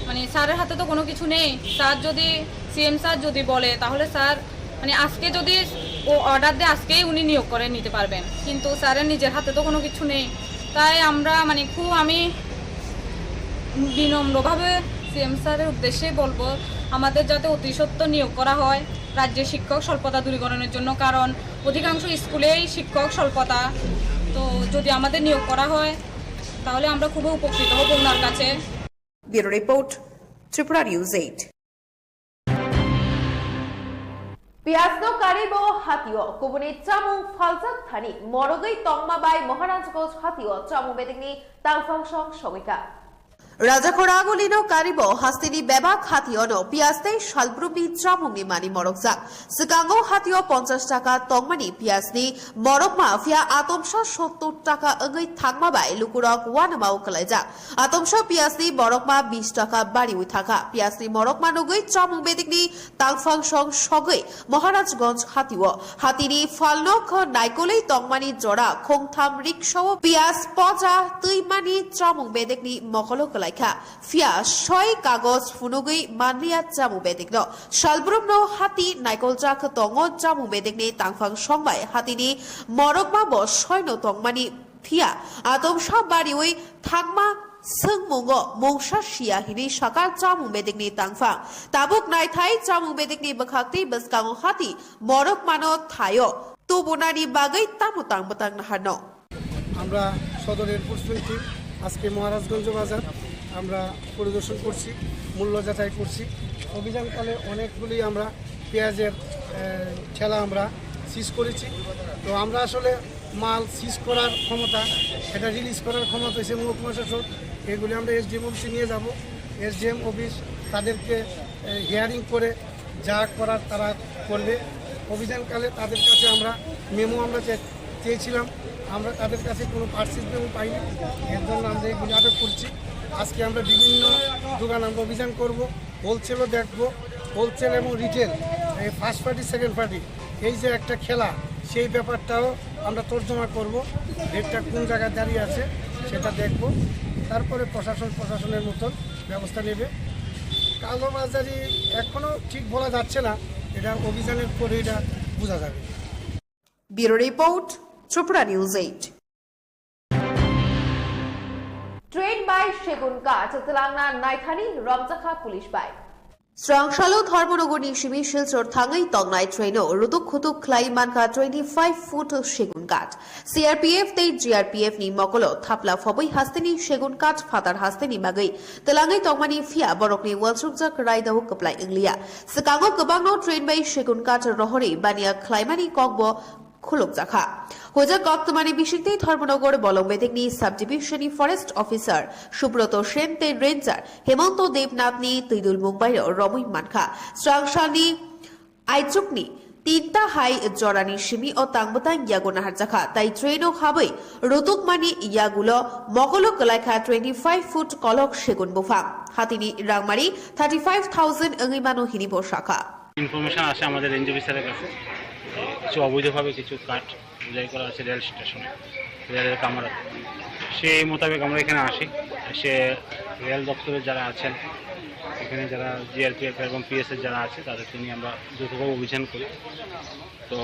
মানে স্যারের হাতে তো কোনো কিছু নেই, স্যার যদি, সিএম স্যার যদি বলে, তাহলে স্যার মানে আজকে যদি ও অর্ডার দেয়, আজকেই উনি নিয়োগ করে নিতে পারবেন, কিন্তু স্যারের নিজের হাতে তো কোনো কিছু নেই। তাই আমরা মানে খুব, আমি বিনম্রভাবে সিএম স্যারের উদ্দেশ্যে বলবো, আমাদের যাতে অতি সত্বর নিয়োগ করা হয় রাজ্যে শিক্ষক স্বল্পতা দূরীকরণের জন্য, কারণ অধিকাংশ স্কুলেই শিক্ষক স্বল্পতা। তো যদি আমাদের নিয়োগ করা হয়, তাহলে আমরা খুবই উপকৃত হব ওনার কাছে। Bureau report, Tripura News eight. Piyasno karibo hatio kubuni chamung phaljak thani morogwi tongma bai Maharajganj hatio chamung bedekni tangphang song sogwikha. Rajakhora agulino karibo hasteni bebak hationo piyas tei salbrumni chamungni mani morokjak. Swkango hatio ponchash taka tongmani piyasni morokma phiya atomsa sottor taka wngwi thangma bai lukurok uanamao kwlaijak. Atomsa piyasni morokma bish taka bariwi thakha. Piyasni morokma nugwi chamung bedekni tangphang song sogwi Maharajganj hatio. Hatini phalno kho naikolwi tongmani jora khongtham riksao piyas poja twimani chamung bedekni mokolo kwlaikha. Phiya soi kagoj phunugwi manliya chamung bedekno. Salbrumno hati naikoljak tongo chamung bedekni tangphang song bai hatini morokma bo soino tongmani Phiya atomsa bariwi thangma swngmungo mungsa siya hinwi sakha chamung bedekni tangphang. Tabuk naithai chamung bedekni bwkhak tei bwskango hati morokmano thaio tubunani bagwi tamo tang bwtang naharno. আমরা সদর enforcement team আজকে মহারাজগঞ্জ বাজার আমরা পরিদর্শন করছি, মূল্য যাচাই করছি। অভিযানকালে অনেকগুলি আমরা পেঁয়াজের, আহ, ঠেলা আমরা সিজ করেছি। তো আমরা আসলে মাল সিজ করার ক্ষমতা, এটা রিলিজ করার ক্ষমতা হচ্ছে মহকুমা শাসক। এগুলি আমরা এসডিএম অফিসে নিয়ে যাব। এসডিএম অফিস তাদেরকে, আহ, হিয়ারিং করে যা করার তারা করবে। অভিযানকালে তাদের কাছে আমরা মেমো আমরা চে-, চেয়েছিলাম, আমরা তাদের কাছে কোনো পার্সেস মেমো পাইনি, এর জন্য আমরা এগুলি আটক করছি। আজকে আমরা বিভিন্ন দোকান আমরা অভিযান করব, হোলসেলও দেখব, হোলসেল এবং রিটেল, এই ফার্স্ট পার্টি, সেকেন্ড পার্টি, এই যে একটা খেলা, সেই ব্যাপারটাও আমরা তর্জমা করব। রেটটা কোন জায়গায় দাঁড়িয়ে আছে সেটা দেখব, তারপরে প্রশাসন প্রশাসনের মতন ব্যবস্থা নেবে। কালোবাজারি এখনও ঠিক বলা যাচ্ছে না, এটা অভিযানের পরে এটা বোঝা যাবে। Bureau report, Tripura News eight. Train bai Segun Ghat twlangna naithani romjakha police bai. Srangsalo Dharmanagarni simi Silchar thangwi tongnai traino rutuk khutuk khlai mankha twenty five foot Segun Ghat. C R P F tei G R P F ni mokolo thapla phobwi hasteni Segun Ghat phatar hasteni bagwi twlangwi tongmani phiya borokni uansukjak raidao kwplai wngliya. Swkango kwbangno train bai Segun Ghat rohorwi baniya khlaimani kokbo khulukjakha. Hojak koktwmani bisingtwi Dharmanagar Bolong Bedekni Sub Division ni Forest Officer Subroto Sen tei Ranger Hemonto Debnath ni twidul mungbai romwi mankha. Srangsalni aichukni tinta hai jorani simi o tangbwtang yago naharjakha, tai train o habwi rutukmani yagulo mokolo kwlaikha twenty five foot kolok segun buphang. Hatini rangmari thirty five thousand wngwi mano hini bo sakha. Information আসে আমাদের রেঞ্জ অফিসারের কাছে, কিছু অবৈধভাবে কিছু কাঠ বোঝাই করা আছে রেল স্টেশনে, রেলের কামরাতে। সেই মোতাবেক আমরা এখানে আসি, এসে রেল দপ্তরের যারা আছেন, এখানে যারা জিআরপিএফ এবং পিএসএফ যারা আছে, তাদেরকে নিয়ে আমরা যৌথভাবে অভিযান করি। তো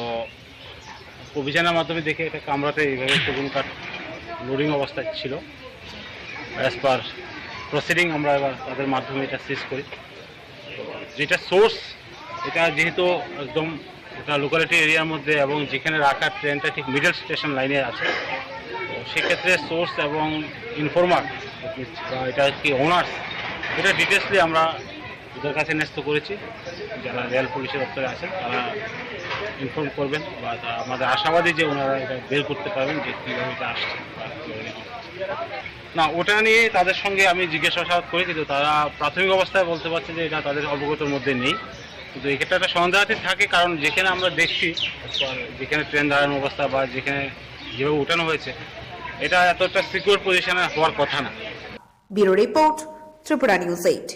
অভিযানের মাধ্যমে দেখি একটা কামরাতে এইভাবে সেগুন কাঠ লোডিং অবস্থায় ছিল। অ্যাজ পার প্রসিডিং আমরা এবার তাদের মাধ্যমে এটা সিজ করি। যেটা সোর্স, এটা যেহেতু একদম একটা লোকালিটি এরিয়ার মধ্যে এবং যেখানে রাখা ট্রেনটা ঠিক মিডল স্টেশন লাইনে আছে, তো সেক্ষেত্রে সোর্স এবং ইনফর্মার বা এটা কি ওনার্স, এটা ডিটেলসলি আমরা ওদের কাছে ন্যস্ত করেছি। যারা রেল পুলিশের দপ্তরে আছেন, তারা ইনফর্ম করবেন, বা তা-, আমাদের আশাবাদী যে ওনারা এটা বের করতে পারবেন যে কীভাবে এটা আসছে বা কীভাবে নেওয়া হচ্ছে। না, ওটা নিয়ে তাদের সঙ্গে আমি জিজ্ঞাসাবাদ করি, কিন্তু তারা প্রাথমিক অবস্থায় বলতে পারছে যে এটা তাদের অবগতর মধ্যে নেই। কিন্তু এক্ষেত্রে একটা সন্দেহাতীত থাকে, কারণ যেখানে আমরা দেখছি, যেখানে ট্রেন দাঁড়ানোর অবস্থা বা যেখানে যেভাবে উঠানো হয়েছে, এটা এতটা সিকিউর পজিশনে হওয়ার কথা না। Bureau Report, Tripura News eight.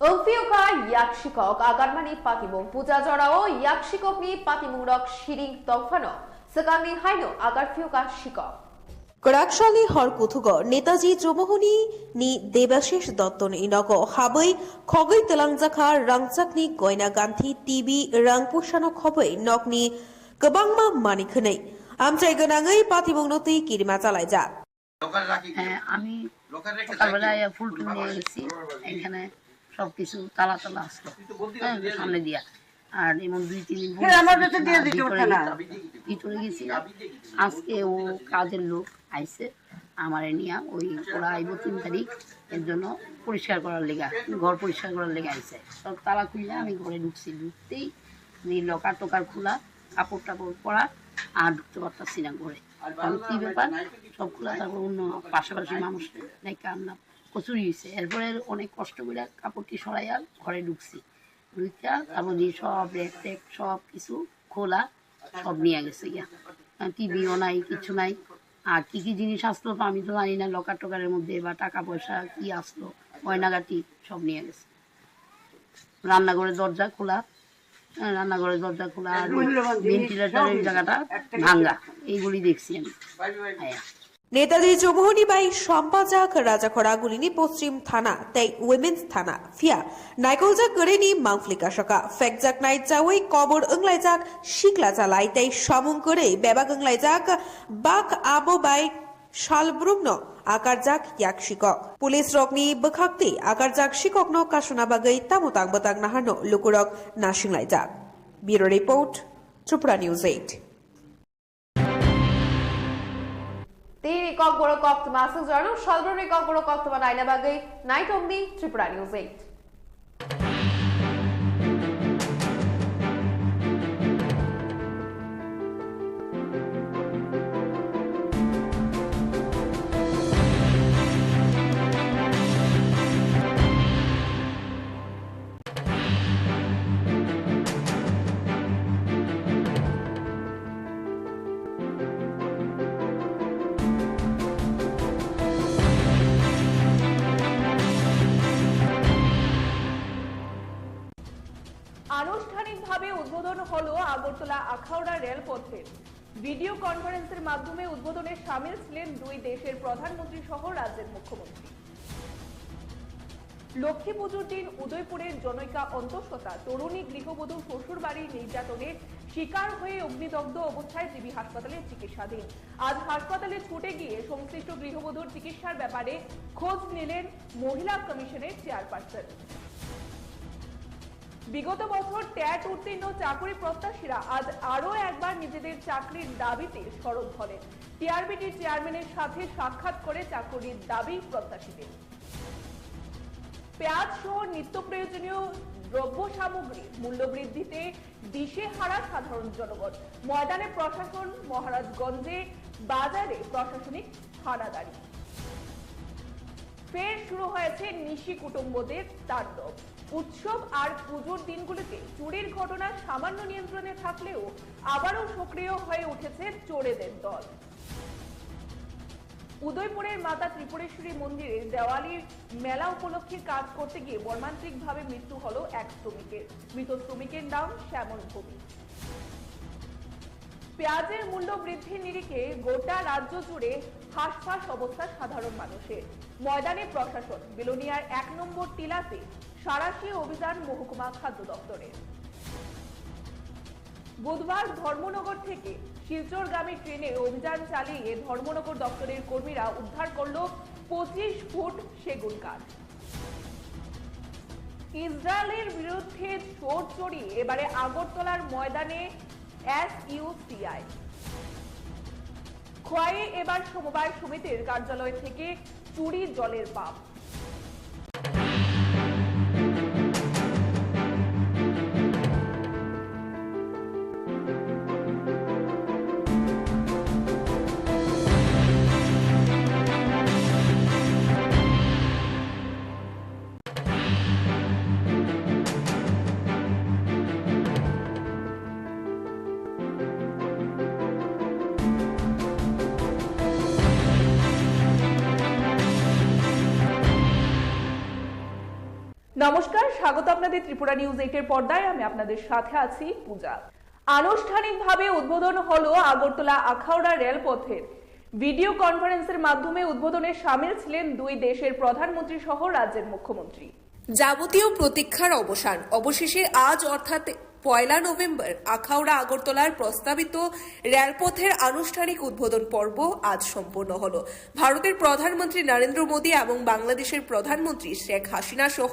Wngphiyokha yaksikok agarmani patimung. Puja jorao yaksikokni patimungrok siring tongphano, swkangni haino agarphiyokha sikok. Kwraksalni hor kuthugo Netaji Chumuhuni ni Debashish Dotto ni nogo habwi khogwi twlangjakha rangchakni goina ganthi, T V, rang pusano khobwi nokni kwbangma manwi khwnwi. Amchai gwnangwi patimungno twi kirima chalaijak. হ্যাঁ, আমি সকালবেলায় ফুল টুল নিয়ে গেছি, এখানে সব কিছু তালা তালা আসলো, হ্যাঁ, সামনে দিয়া। আর এমন দুই তিন দিন পরে হ্যাঁ, আমার কাছে দিয়ে দিতে ভিতরে পারতো না। গেছি। ভিতরে গেছিলাম। আজকে ও কাজের লোক আইছে, আমারে নিয়ে ওই ওরা আইবো তিন তারিখ, এর জন্য পরিষ্কার করার লেগা, ঘর পরিষ্কার করার লেগা আইছে। সব তালা খুললে আমি ঘরে ঢুকছি, ঢুকতেই এই লকার টকার খোলা, কাপড় টাপড় পরা, আর ঢুকতে পারতাছি না ঘরে। কারণ কি ব্যাপার, সব খোলা, তারপর অন্য পাশাপাশি মানুষ দেখে আমরা কচুরি হয়েছে। এরপরে অনেক কষ্ট করে কাপড়টি সরাইয়া ঘরে ঢুকছি, ঢুকিয়া তারপর দিয়ে সব র্যাক ট্যাক সব কিছু খোলা, সব নিয়ে গেছে গিয়া। টিভিও নাই, কিছু নাই। আর কি কি জিনিস আসলো তো আমি তো জানি না, লকার টকারের মধ্যে বা টাকা পয়সা কি আসলো, গয়নাগাটি সব নিয়ে গেছে। রান্নাঘরের দরজা খোলা, হ্যাঁ, রান্নাঘরের দরজা খোলা আর ভেন্টিলেটরের জায়গাটা ভাঙ্গা, এইগুলি দেখছি আমি। হ্যাঁ। Netaji Chumuhuni bai sampajak Rajakhora gulini Poschim Thana tei Women's Thana, phiya naikoljak kwrwini mangpli kasaka, phekjaknai chawi kobor wnglaijak sikla chalai tei samung kwrwi bebak wnglaijak bak abo bai salbrumno akarjak yaksikok. Police rokni bwkhaktwi akarjak sikokno kasuna bagwi tamo tang bwtang naharno lukurok nasinglaijak. Bureau Report, Tripura News eight. Tini Kokborok koktwma aswk jorano salbrumni Kokborok koktwma naina bagwi naitongdi Tripura News eight. আনুষ্ঠানিকভাবে উদ্বোধন হলো আগরতলা আখাউড়া রেলপথের। ভিডিও কনফারেন্সের মাধ্যমে উদ্বোধনে সামিল ছিলেন দুই দেশের প্রধানমন্ত্রী সহ রাজ্যের মুখ্যমন্ত্রী। লক্ষ্মী পুজোর দিন উদয়পুরের জনৈকা অন্তঃসত্ত্বা তরুণী গৃহবধূ শ্বশুরবাড়ির নির্যাতনের শিকার হয়ে অগ্নিদগ্ধ অবস্থায় জিবি হাসপাতালে চিকিৎসাধীন। আজ হাসপাতালে ছুটে গিয়ে সংশ্লিষ্ট গৃহবধূর চিকিৎসার ব্যাপারে খোঁজ নিলেন মহিলা কমিশনের চেয়ারপারসন। বিগত বছর ট্যাট উত্তীর্ণ চাকুরি প্রত্যাশীরা আজ আরও একবার নিজেদের চাকরির দাবিতে সরব হলেন। টিআরবিটি চেয়ারম্যানের সাথে সাক্ষাৎ করে চাকুরির দাবি প্রত্যাশীদের। পেঁয়াজ সহ নিত্য প্রয়োজনীয় দ্রব্য সামগ্রীর মূল্যবৃদ্ধিতে দিশেহারা সাধারণ জনগণ। ময়দানে প্রশাসন, মহারাজগঞ্জে বাজারে প্রশাসনিক হানাদারি। ফের শুরু হয়েছে নিশি কুটুম্বদের তাণ্ডব। উৎসব আর পুজোর দিনগুলিতে চুরির ঘটনা সামান্য নিয়ন্ত্রণে থাকলেও আবারও সক্রিয় হয়ে উঠেছে চোরেদের দল। উদয়পুরের মাতা ত্রিপুরেশ্বরী মন্দিরে দেওয়ালির মেলা উপলক্ষে কাজ করতে গিয়ে মর্মান্তিকভাবে মৃত্যু হলো এক শ্রমিকের। মৃত শ্রমিকের নাম শ্যামল ভৌমিক। পেঁয়াজের মূল্য বৃদ্ধির নিরিখে গোটা রাজ্য জুড়ে হাঁসফাঁস অবস্থা সাধারণ মানুষের। ময়দানে প্রশাসন, বিলোনিয়ার এক নম্বর টিলাতে সাঁড়াশি অভিযান মহকুমা খাদ্য দপ্তরের। বুধবার ধর্মনগর থেকে শিলচরগামী ট্রেনে অভিযান চালিয়ে ধর্মনগর দপ্তরের কর্মীরা উদ্ধার করল পঁচিশ ফুট সেগুন কাঠ। ইসরায়েলের বিরুদ্ধে জোর চড়িয়ে এবারে আগরতলার ময়দানে এসইউসিআই। খোয়াইয়ে এবার সমবায় সমিতির কার্যালয় থেকে চুরি জলের পাম্প। নমস্কার, স্বাগত আপনাদের ত্রিপুরা নিউজ এইটের পর্দায়। আমি আপনাদের সাথে আছি পূজা। আনুষ্ঠানিকভাবে উদ্বোধন হলো আগরতলা আখাউড়া রেলপথের। ভিডিও কনফারেন্সের মাধ্যমে উদ্বোধনে সামিল ছিলেন দুই দেশের প্রধানমন্ত্রী সহ রাজ্যের মুখ্যমন্ত্রী। যাবতীয় প্রতীক্ষার অবসান। অবশেষে আজ অর্থাৎ পয়লা নভেম্বর আখাউড়া আগরতলার প্রস্তাবিত রেলপথের আনুষ্ঠানিক উদ্বোধন পর্ব আজ সম্পন্ন হলো। ভারতের প্রধানমন্ত্রী নরেন্দ্র মোদী এবং বাংলাদেশের প্রধানমন্ত্রী শেখ হাসিনা সহ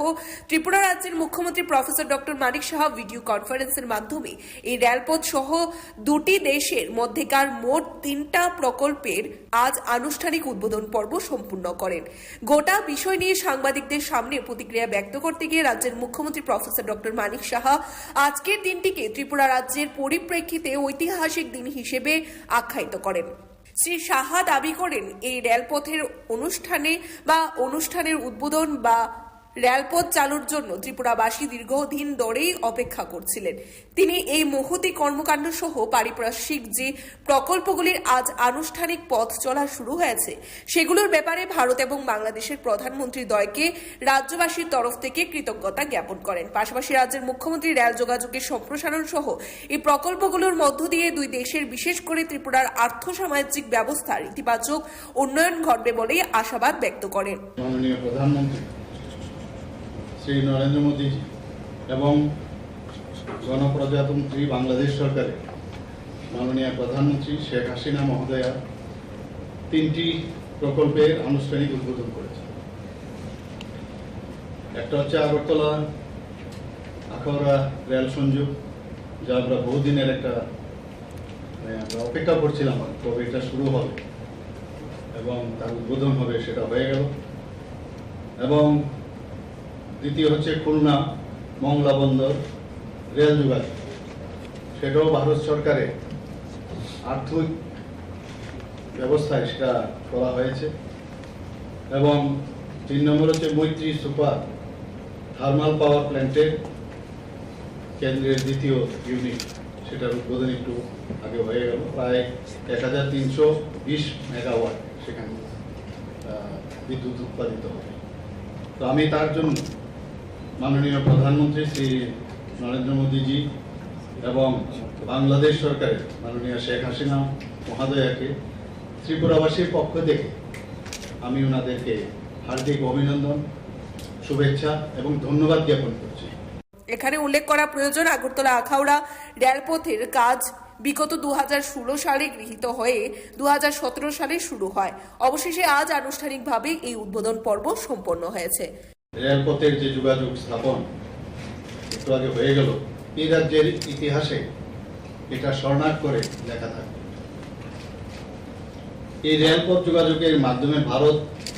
ত্রিপুরা রাজ্যের মুখ্যমন্ত্রী প্রফেসর ডক্টর মানিক সাহা ভিডিও কনফারেন্সের মাধ্যমে এই রেলপথ সহ দুটি দেশের মধ্যেকার মোট তিনটা প্রকল্পের আজ আনুষ্ঠানিক উদ্বোধন পর্ব সম্পূর্ণ করেন। গোটা বিষয় নিয়ে সাংবাদিকদের সামনে প্রতিক্রিয়া ব্যক্ত করতে গিয়ে রাজ্যের মুখ্যমন্ত্রী প্রফেসর ডক্টর মানিক সাহা আজকের দিনটিকে ত্রিপুরা রাজ্যের পরিপ্রেক্ষিতে ঐতিহাসিক দিন হিসেবে আখ্যায়িত করেন। শ্রী সাহা দাবি করেন, এই রেলপথের অনুষ্ঠানে বা অনুষ্ঠানের উদ্বোধন বা রেলপথ চালুর জন্য ত্রিপুরাবাসী দীর্ঘদিন ধরেই অপেক্ষা করছিলেন। তিনি এই মহতী কর্মকাণ্ড সহ পারিপার্শ্বিক যে প্রকল্পগুলির আজ আনুষ্ঠানিক পথ চলা শুরু হয়েছে, সেগুলোর ব্যাপারে ভারত এবং বাংলাদেশের প্রধানমন্ত্রী দ্বয়কে রাজ্যবাসীর তরফ থেকে কৃতজ্ঞতা জ্ঞাপন করেন। পাশাপাশি রাজ্যের মুখ্যমন্ত্রী রেল যোগাযোগের সম্প্রসারণ সহ এই প্রকল্পগুলোর মধ্য দিয়ে দুই দেশের, বিশেষ করে ত্রিপুরার আর্থ সামাজিক ব্যবস্থার ইতিবাচক উন্নয়ন ঘটবে বলেই আশাবাদ ব্যক্ত করেন। মাননীয় প্রধানমন্ত্রী শ্রী নরেন্দ্র মোদীজি এবং গণপ্রজাতন্ত্রী বাংলাদেশ সরকারের মাননীয় প্রধানমন্ত্রী শেখ হাসিনা মহোদয়া তিনটি প্রকল্পের আনুষ্ঠানিক উদ্বোধন করেছেন। একটা হচ্ছে আগরতলা আখাউড়া রেল সংযোগ, যা আমরা বহুদিনের একটা, মানে, আমরা অপেক্ষা করছিলাম কবে এটা শুরু হবে এবং তার উদ্বোধন হবে, সেটা হয়ে গেল। এবং দ্বিতীয় হচ্ছে খুলনা মংলা বন্দর রেল যোগাযোগ, সেটাও ভারত সরকারের আর্থিক ব্যবস্থায় সেটা করা হয়েছে। এবং তিন নম্বর হচ্ছে মৈত্রী সুপার থার্মাল পাওয়ার প্ল্যান্টের কেন্দ্রের দ্বিতীয় ইউনিট, সেটার উদ্বোধন একটু আগে হয়ে গেল। প্রায় এক হাজার তিনশো বিশ মেগাওয়াট সেখানে, আহ, বিদ্যুৎ উৎপাদিত হবে। তো আমি তার জন্য মাননীয় প্রধানমন্ত্রী শ্রী নরেন্দ্র মোদীজি এবং বাংলাদেশ সরকারের মাননীয় শেখ হাসিনা মহোদয়াকে ত্রিপুরাবাসীর পক্ষ থেকে আমি ওনাদেরকে হার্দিক অভিনন্দন, শুভেচ্ছা এবং ধন্যবাদ জ্ঞাপন করছি। এখানে উল্লেখ করা প্রয়োজন, আগরতলা আখাউড়া রেলপথের কাজ বিগত দু হাজার ষোলো সালে গৃহীত হয়ে দু হাজার সতেরো সালে শুরু হয়। অবশেষে আজ আনুষ্ঠানিকভাবে এই উদ্বোধন পর্ব সম্পন্ন হয়েছে। রেলপথের যে যোগাযোগ স্থাপন একটু আগে হয়ে গেল, এই রাজ্যের ইতিহাসে এটা স্বর্ণাক্ষরে লেখা থাকবে। এই রেলপথ যোগাযোগের মাধ্যমে ভারত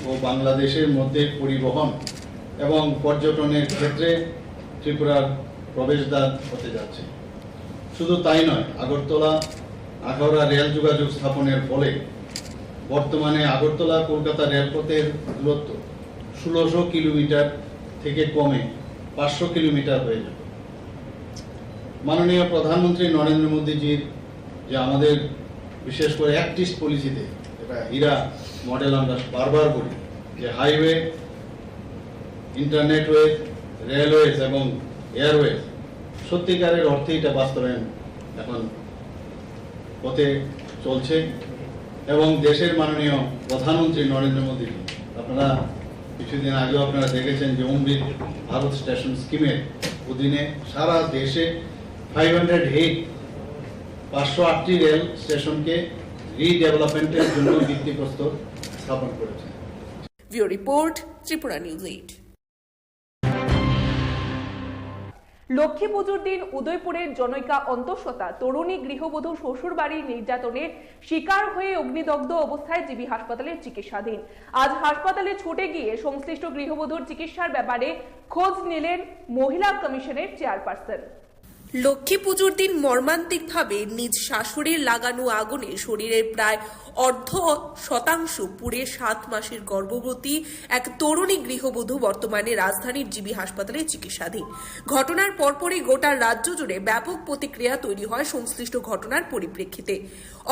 ও বাংলাদেশের মধ্যে পরিবহন এবং পর্যটনের ক্ষেত্রে ত্রিপুরার প্রবেশদ্বার হতে যাচ্ছে। শুধু তাই নয়, আগরতলা আখাউড়া রেল যোগাযোগ স্থাপনের ফলে বর্তমানে আগরতলা কলকাতা রেলপথের দূরত্ব ষোলোশো কিলোমিটার থেকে কমে পাঁচশো কিলোমিটার হয়ে যাবে। মাননীয় প্রধানমন্ত্রী নরেন্দ্র মোদীজির যে আমাদের বিশেষ করে অ্যাক্ট ইস্ট পলিসিতে, এটা হীরা মডেল আমরা বারবার বলি, যে হাইওয়ে, ইন্টারনেটওয়ে, রেলওয়েজ এবং এয়ারওয়েজ, সত্যিকারের অর্থে এটা বাস্তবায়ন এখন পথে চলছে। এবং দেশের মাননীয় প্রধানমন্ত্রী নরেন্দ্র মোদী, আপনারা কিছুদিন আগেও আপনারা দেখেছেন যে অমৃত ভারত স্টেশন স্কিমের অধীনে সারা দেশে ফাইভ হান্ড্রেড এইট, পাঁচশো আটটি রেল স্টেশনকে রিডেভেলপমেন্টের জন্য ভিত্তিপ্রস্তর স্থাপন করেছে। Bureau report, Tripura news eight. Lakshmi পুজোর দিন উদয়পুরের জনৈকা অন্তঃসত্ত্বা তরুণী গৃহবধূ শ্বশুরবাড়ির নির্যাতনের শিকার হয়ে অগ্নিদগ্ধ অবস্থায় জিবি হাসপাতালে চিকিৎসাধীন। আজ হাসপাতালে ছুটে গিয়ে সংশ্লিষ্ট গৃহবধূর চিকিৎসার ব্যাপারে খোঁজ নিলেন মহিলা কমিশনের চেয়ারপারসন। লক্ষ্মী পুজোর দিন মর্মান্তিকভাবে নিজ শাশুড়ির লাগানো আগুনে শরীরের প্রায় অর্ধ শতাংশ পুড়ে সাত মাসের গর্ভবতী এক তরুণী গৃহবধূ বর্তমানে রাজধানীর জিবি হাসপাতালে চিকিৎসাধীন। ঘটনার পরপরই গোটা রাজ্য জুড়ে ব্যাপক প্রতিক্রিয়া তৈরি হয় সংশ্লিষ্ট ঘটনার পরিপ্রেক্ষিতে।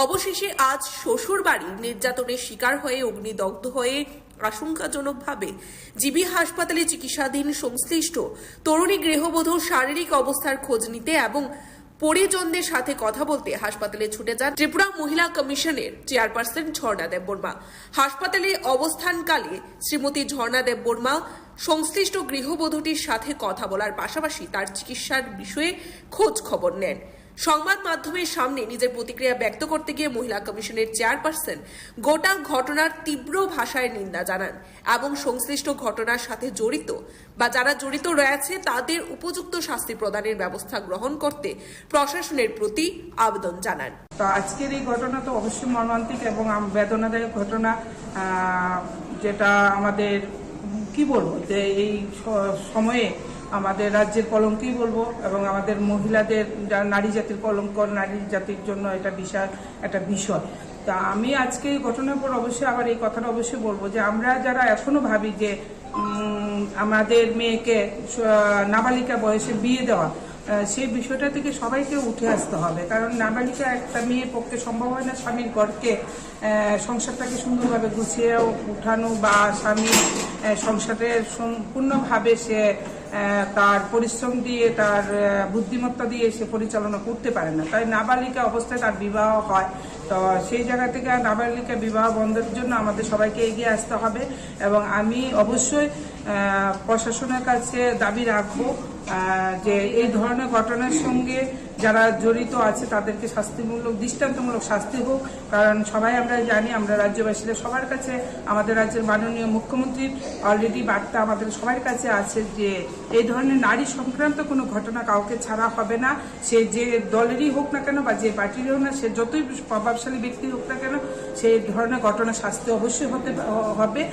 অবশেষে আজ শ্বশুর বাড়ির নির্যাতনের শিকার হয়ে অগ্নিদগ্ধ হয়ে আশঙ্কাজনকভাবে জিবি হাসপাতালে চিকিৎসাধীন সংশ্লিষ্ট তরুণী গৃহবধূর শারীরিক অবস্থার খোঁজ নিতে এবং পরিজনদের সাথে কথা বলতে হাসপাতালে ছুটে যান ত্রিপুরা মহিলা কমিশনের চেয়ারপারসন ঝর্ণা দেববর্মা। হাসপাতালে অবস্থানকালে শ্রীমতী ঝর্ণা দেববর্মা সংশ্লিষ্ট গৃহবধূটির সাথে কথা বলার পাশাপাশি তার চিকিৎসার বিষয়ে খোঁজ খবর নেন। সংবাদ মাধ্যমের সামনে নিজের প্রতিক্রিয়া ব্যক্ত করতে গিয়ে মহিলা কমিশনের চেয়ারপারসন গোটা ঘটনার তীব্র ভাষায় নিন্দা জানান এবং সংশ্লিষ্ট ঘটনার সাথে জড়িত বা যারা জড়িত রয়েছে তাদের উপযুক্ত শাস্তি প্রদানের ব্যবস্থা গ্রহণ করতে প্রশাসনের প্রতি আবেদন জানান। তো আজকের এই ঘটনা তো অবশ্যই মর্মান্তিক এবং আম- বেদনাদায়ক ঘটনা, আহ, যেটা আমাদের, উম, কি বলবো, যে এই স- সময়ে আমাদের রাজ্যের কলঙ্কই বলবো এবং আমাদের মহিলাদের যা- নারী জাতির কলঙ্ক, নারী জাতির জন্য এটা বিশাল একটা বিষয়। তা আমি আজকে এই ঘটনার পর অবশ্যই আবার এই কথাটা অবশ্যই বলবো যে আমরা যারা এখনো ভাবি যে, উম, আমাদের মেয়েকে স- নাবালিকা বয়সে বিয়ে দেওয়া, আহ, সেই বিষয়টা থেকে সবাইকে উঠে আসতে হবে, কারণ নাবালিকা একটা মেয়ের পক্ষে সম্ভব হয় না স্বামীর ঘরকে, আহ, সংসারটাকে সুন্দরভাবে গুছিয়ে উঠানো বা স্বামী, আহ, সংসারের সম্পূর্ণভাবে সে, আহ, তার পরিশ্রম দিয়ে, তার, আহ, বুদ্ধিমত্তা দিয়ে সে পরিচালনা করতে পারে না। তাই নাবালিকা অবস্থায় তার বিবাহ হয়। তো সেই জায়গা থেকে নাবালিকা বিবাহ বন্ধের জন্য আমাদের সবাইকে এগিয়ে আসতে হবে এবং আমি অবশ্যই, আহ, প্রশাসনের কাছে দাবি রাখবো, আহ, যে এই ধরনের ঘটনার সঙ্গে যারা জড়িত আছে তাদেরকে শাস্তিমূলক, দৃষ্টান্তমূলক শাস্তি হোক। কারণ সবাই আমরা জানি, আমরা রাজ্যবাসীরা সবার কাছে, আমাদের রাজ্যের মাননীয় মুখ্যমন্ত্রীর already বার্তা আমাদের সবার কাছে আছে যে এই ধরনের নারী সংক্রান্ত কোনো ঘটনা কাউকে ছাড়া হবে না। সে যে দলেরই হোক না কেন বা যে পার্টিরই হোক না, সে যতই প্রভাবশালী ব্যক্তি হোক না কেন, সেই ধরনের ঘটনা শাস্তি অবশ্যই হতে হবে।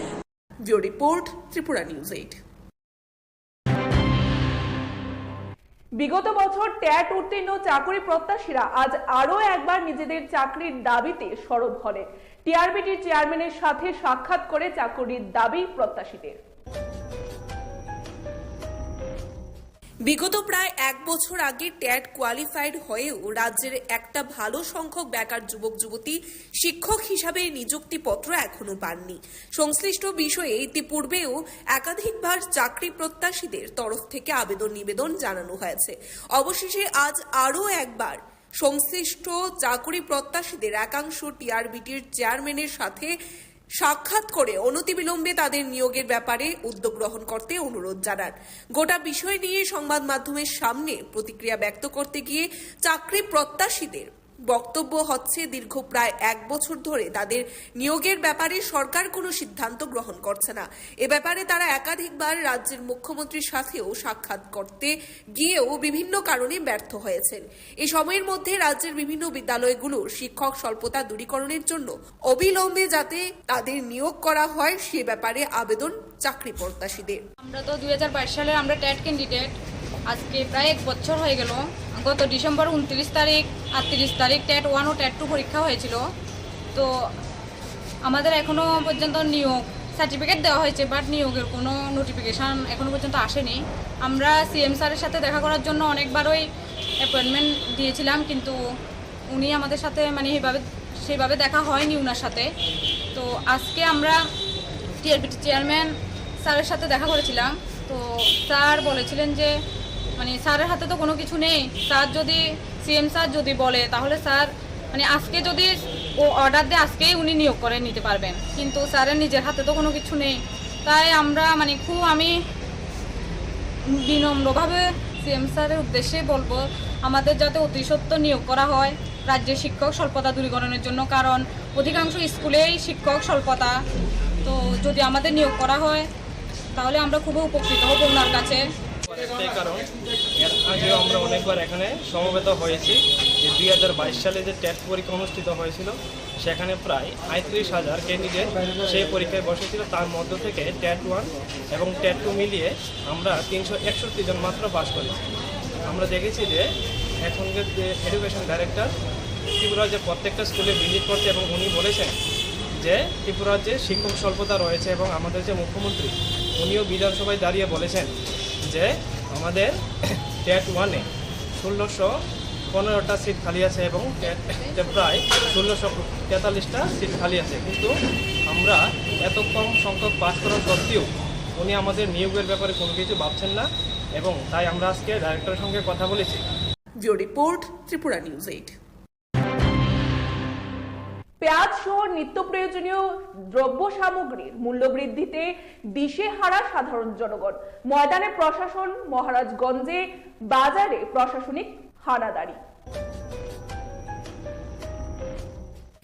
Bureau report, Tripura news eight. বিগত বছর ট্যাট উত্তীর্ণ চাকুরি প্রত্যাশীরা আজ আরও একবার নিজেদের চাকরির দাবিতে সরব হলেন। টিআরবিটির চেয়ারম্যানের সাথে সাক্ষাৎ করে চাকুরির দাবি প্রত্যাশীদের। বিগত প্রায় এক বছর আগে ট্যাট কোয়ালিফাইড হয়েও রাজ্যের একটা ভালো সংখ্যক বেকার যুবক যুবতী শিক্ষক হিসাবে নিযুক্তিপত্র এখনো পাননি। সংশ্লিষ্ট বিষয়ে ইতিপূর্বেও একাধিকবার চাকরি প্রত্যাশীদের তরফ থেকে আবেদন নিবেদন জানানো হয়েছে। অবশেষে আজ আরও একবার সংশ্লিষ্ট চাকুরি প্রত্যাশীদের একাংশ টিআরবিটির চেয়ারম্যানের সাথে সাক্ষাৎ করে অনতিবিলম্বে তাদের নিয়োগের ব্যাপারে উদ্যোগ গ্রহণ করতে অনুরোধ জানান। গোটা বিষয় নিয়ে সংবাদ মাধ্যমের সামনে প্রতিক্রিয়া ব্যক্ত করতে গিয়ে চাকরি প্রত্যাশীদের বক্তব্য হচ্ছে, দীর্ঘ প্রায় এক বছর ধরে তাদের নিয়োগের ব্যাপারে সরকার কোনো সিদ্ধান্ত গ্রহণ করছে না। এ ব্যাপারে তারা একাধিকবার রাজ্যের মুখ্যমন্ত্রীর সাথেও সাক্ষাৎ করতে গিয়েও বিভিন্ন কারণে ব্যর্থ হয়েছেন। এই সময়ের মধ্যে রাজ্যের বিভিন্ন বিদ্যালয়গুলোর শিক্ষক স্বল্পতা দূরীকরণের জন্য অবিলম্বে যাতে তাদের নিয়োগ করা হয়, সে ব্যাপারে আবেদন চাকরি প্রত্যাশীদের। আমরা তো দুই হাজার বাইশ সালের আমরা ট্যাট ক্যান্ডিডেট। আজকে প্রায় এক বছর হয়ে গেল। গত ডিসেম্বর ঊনত্রিশ তারিখ, আটত্রিশ তারিখ ট্যাট ওয়ান ও ট্যাট টু পরীক্ষা হয়েছিল। তো আমাদের এখনো পর্যন্ত নিয়োগ সার্টিফিকেট দেওয়া হয়েছে, বাট নিয়োগের কোনো নোটিফিকেশন এখনো পর্যন্ত আসেনি। আমরা সিএম স্যারের সাথে দেখা করার জন্য অনেকবারই অ্যাপয়েন্টমেন্ট দিয়েছিলাম, কিন্তু উনি আমাদের সাথে মানে এইভাবে সেইভাবে দেখা হয়নি ওনার সাথে। তো আজকে আমরা টিআরবিটি চেয়ারম্যান স্যারের সাথে দেখা করেছিলাম। তো স্যার বলেছিলেন যে মানে স্যারের হাতে তো কোনো কিছু নেই, স্যার যদি, সিএম স্যার যদি বলে তাহলে স্যার মানে আজকে যদি ও অর্ডার দেয় আজকেই উনি নিয়োগ করে নিতে পারবেন, কিন্তু স্যারের নিজের হাতে তো কোনো কিছু নেই। তাই আমরা মানে খুব, আমি বিনম্রভাবে সিএম স্যারের উদ্দেশ্যে বলবো আমাদের যাতে অতি সত্বর নিয়োগ করা হয়। রাজ্যে শিক্ষক স্বল্পতা দূরীকরণের জন্য, কারণ অধিকাংশ স্কুলেই শিক্ষক স্বল্পতা। তো যদি আমাদের নিয়োগ করা হয় তাহলে আমরা খুবই উপকৃত হব ওনার কাছে। একটাই কারণ, এর আগেও আমরা অনেকবার এখানে সমবেত হয়েছি যে দুই হাজার বাইশ সালে যে ট্যাট পরীক্ষা অনুষ্ঠিত হয়েছিল, সেখানে প্রায় আটত্রিশ হাজার ক্যান্ডিডেট সেই পরীক্ষায় বসেছিল। তার মধ্য থেকে ট্যাট ওয়ান এবং ট্যাট টু মিলিয়ে আমরা তিনশো একষট্টি জন মাত্র পাস করেছি। আমরা দেখেছি যে এখনকার যে এডুকেশন ডাইরেক্টর ত্রিপুরার যে প্রত্যেকটা স্কুলে ভিজিট করছে এবং উনি বলেছেন যে ত্রিপুরার যে শিক্ষক স্বল্পতা রয়েছে এবং আমাদের যে মুখ্যমন্ত্রী, উনিও বিধানসভায় দাঁড়িয়ে বলেছেন যে আমাদের ট্যাট ওয়ানে ষোলোশো পনেরোটা সিট খালি আছে এবং তে-, তে প্রায় ষোলোশো তেতাল্লিশটা সিট খালি আছে, কিন্তু আমরা এত কম সংখ্যক পাস করার সত্ত্বেও উনি আমাদের নিয়োগের ব্যাপারে কোনো কিছু ভাবছেন না এবং তাই আমরা আজকে ডাইরেক্টরের সঙ্গে কথা বলেছি। Bureau report, Tripura news eight. পেঁয়াজ সহ নিত্য প্রয়োজনীয় দ্রব্য সামগ্রীর মূল্য বৃদ্ধিতে দিশেহারা সাধারণ জনগণ। ময়দানে প্রশাসন, মহারাজগঞ্জে বাজারে প্রশাসনিক হানাদারি।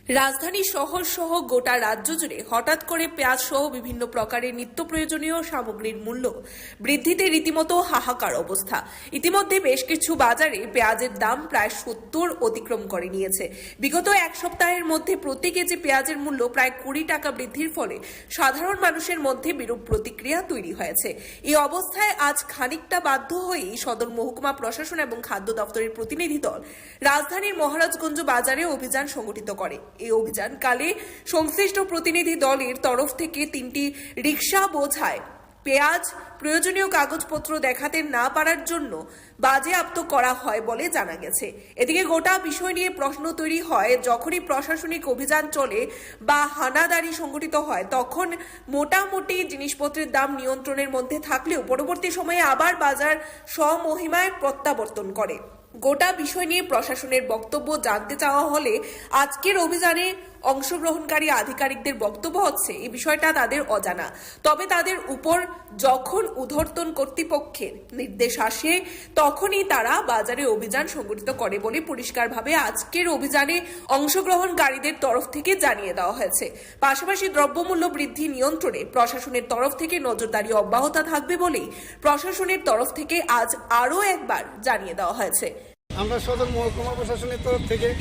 রাজধানী শহর সহ গোটা রাজ্য জুড়ে হঠাৎ করে পেঁয়াজ সহ বিভিন্ন প্রকারের নিত্য প্রয়োজনীয় সামগ্রীর মূল্য বৃদ্ধিতে রীতিমতো হাহাকার অবস্থা। ইতিমধ্যে বেশ কিছু বাজারে পেঁয়াজের দাম প্রায় সত্তর অতিক্রম করে নিয়েছে। বিগত এক সপ্তাহের মধ্যে প্রতি কেজি পেঁয়াজের মূল্য প্রায় কুড়ি টাকা বৃদ্ধির ফলে সাধারণ মানুষের মধ্যে বিরূপ প্রতিক্রিয়া তৈরি হয়েছে। এই অবস্থায় আজ খানিকটা বাধ্য হয়েই সদর মহকুমা প্রশাসন এবং খাদ্য দপ্তরের প্রতিনিধি দল রাজধানীর মহারাজগঞ্জ বাজারে অভিযান সংগঠিত করে। এই অভিযানকালে সংশ্লিষ্ট প্রতিনিধি দলের তরফ থেকে তিনটি রিক্সা বোঝায় পেঁয়াজ, প্রয়োজনীয় কাগজপত্র দেখাতে না পারার জন্য বাজেয়াপ্ত করা হয় বলে জানা গেছে। এদিকে গোটা বিষয় নিয়ে প্রশ্ন তৈরি হয়, যখনই প্রশাসনিক অভিযান চলে বা হানাদারি সংগঠিত হয়, তখন মোটামুটি জিনিসপত্রের দাম নিয়ন্ত্রণের মধ্যে থাকলেও পরবর্তী সময়ে আবার বাজার স্বমহিমায় প্রত্যাবর্তন করে। গোটা বিষয় নিয়ে প্রশাসনের বক্তব্য জানতে চাওয়া হলে আজকের অভিযানে অংশগ্রহণকারী আধিকারিকদের বক্তব্য হচ্ছে এই বিষয়টা তাদের অজানা, তবে তাদের উপর যখন ঊর্ধ্বতন কর্তৃপক্ষের নির্দেশ আসে তখনই তারা বাজারে অভিযান সংগঠিত করে বলে পরিষ্কারভাবে আজকের অভিযানে অংশগ্রহণকারীদের তরফ থেকে জানিয়ে দেওয়া হয়েছে। পাশাপাশি দ্রব্যমূল্য বৃদ্ধি নিয়ন্ত্রণে প্রশাসনের তরফ থেকে নজরদারি অব্যাহত থাকবে বলেই প্রশাসনের তরফ থেকে আজ আরও একবার জানিয়ে দেওয়া হয়েছে। আমরা সদর মহকুমা প্রশাসনের তরফ থেকে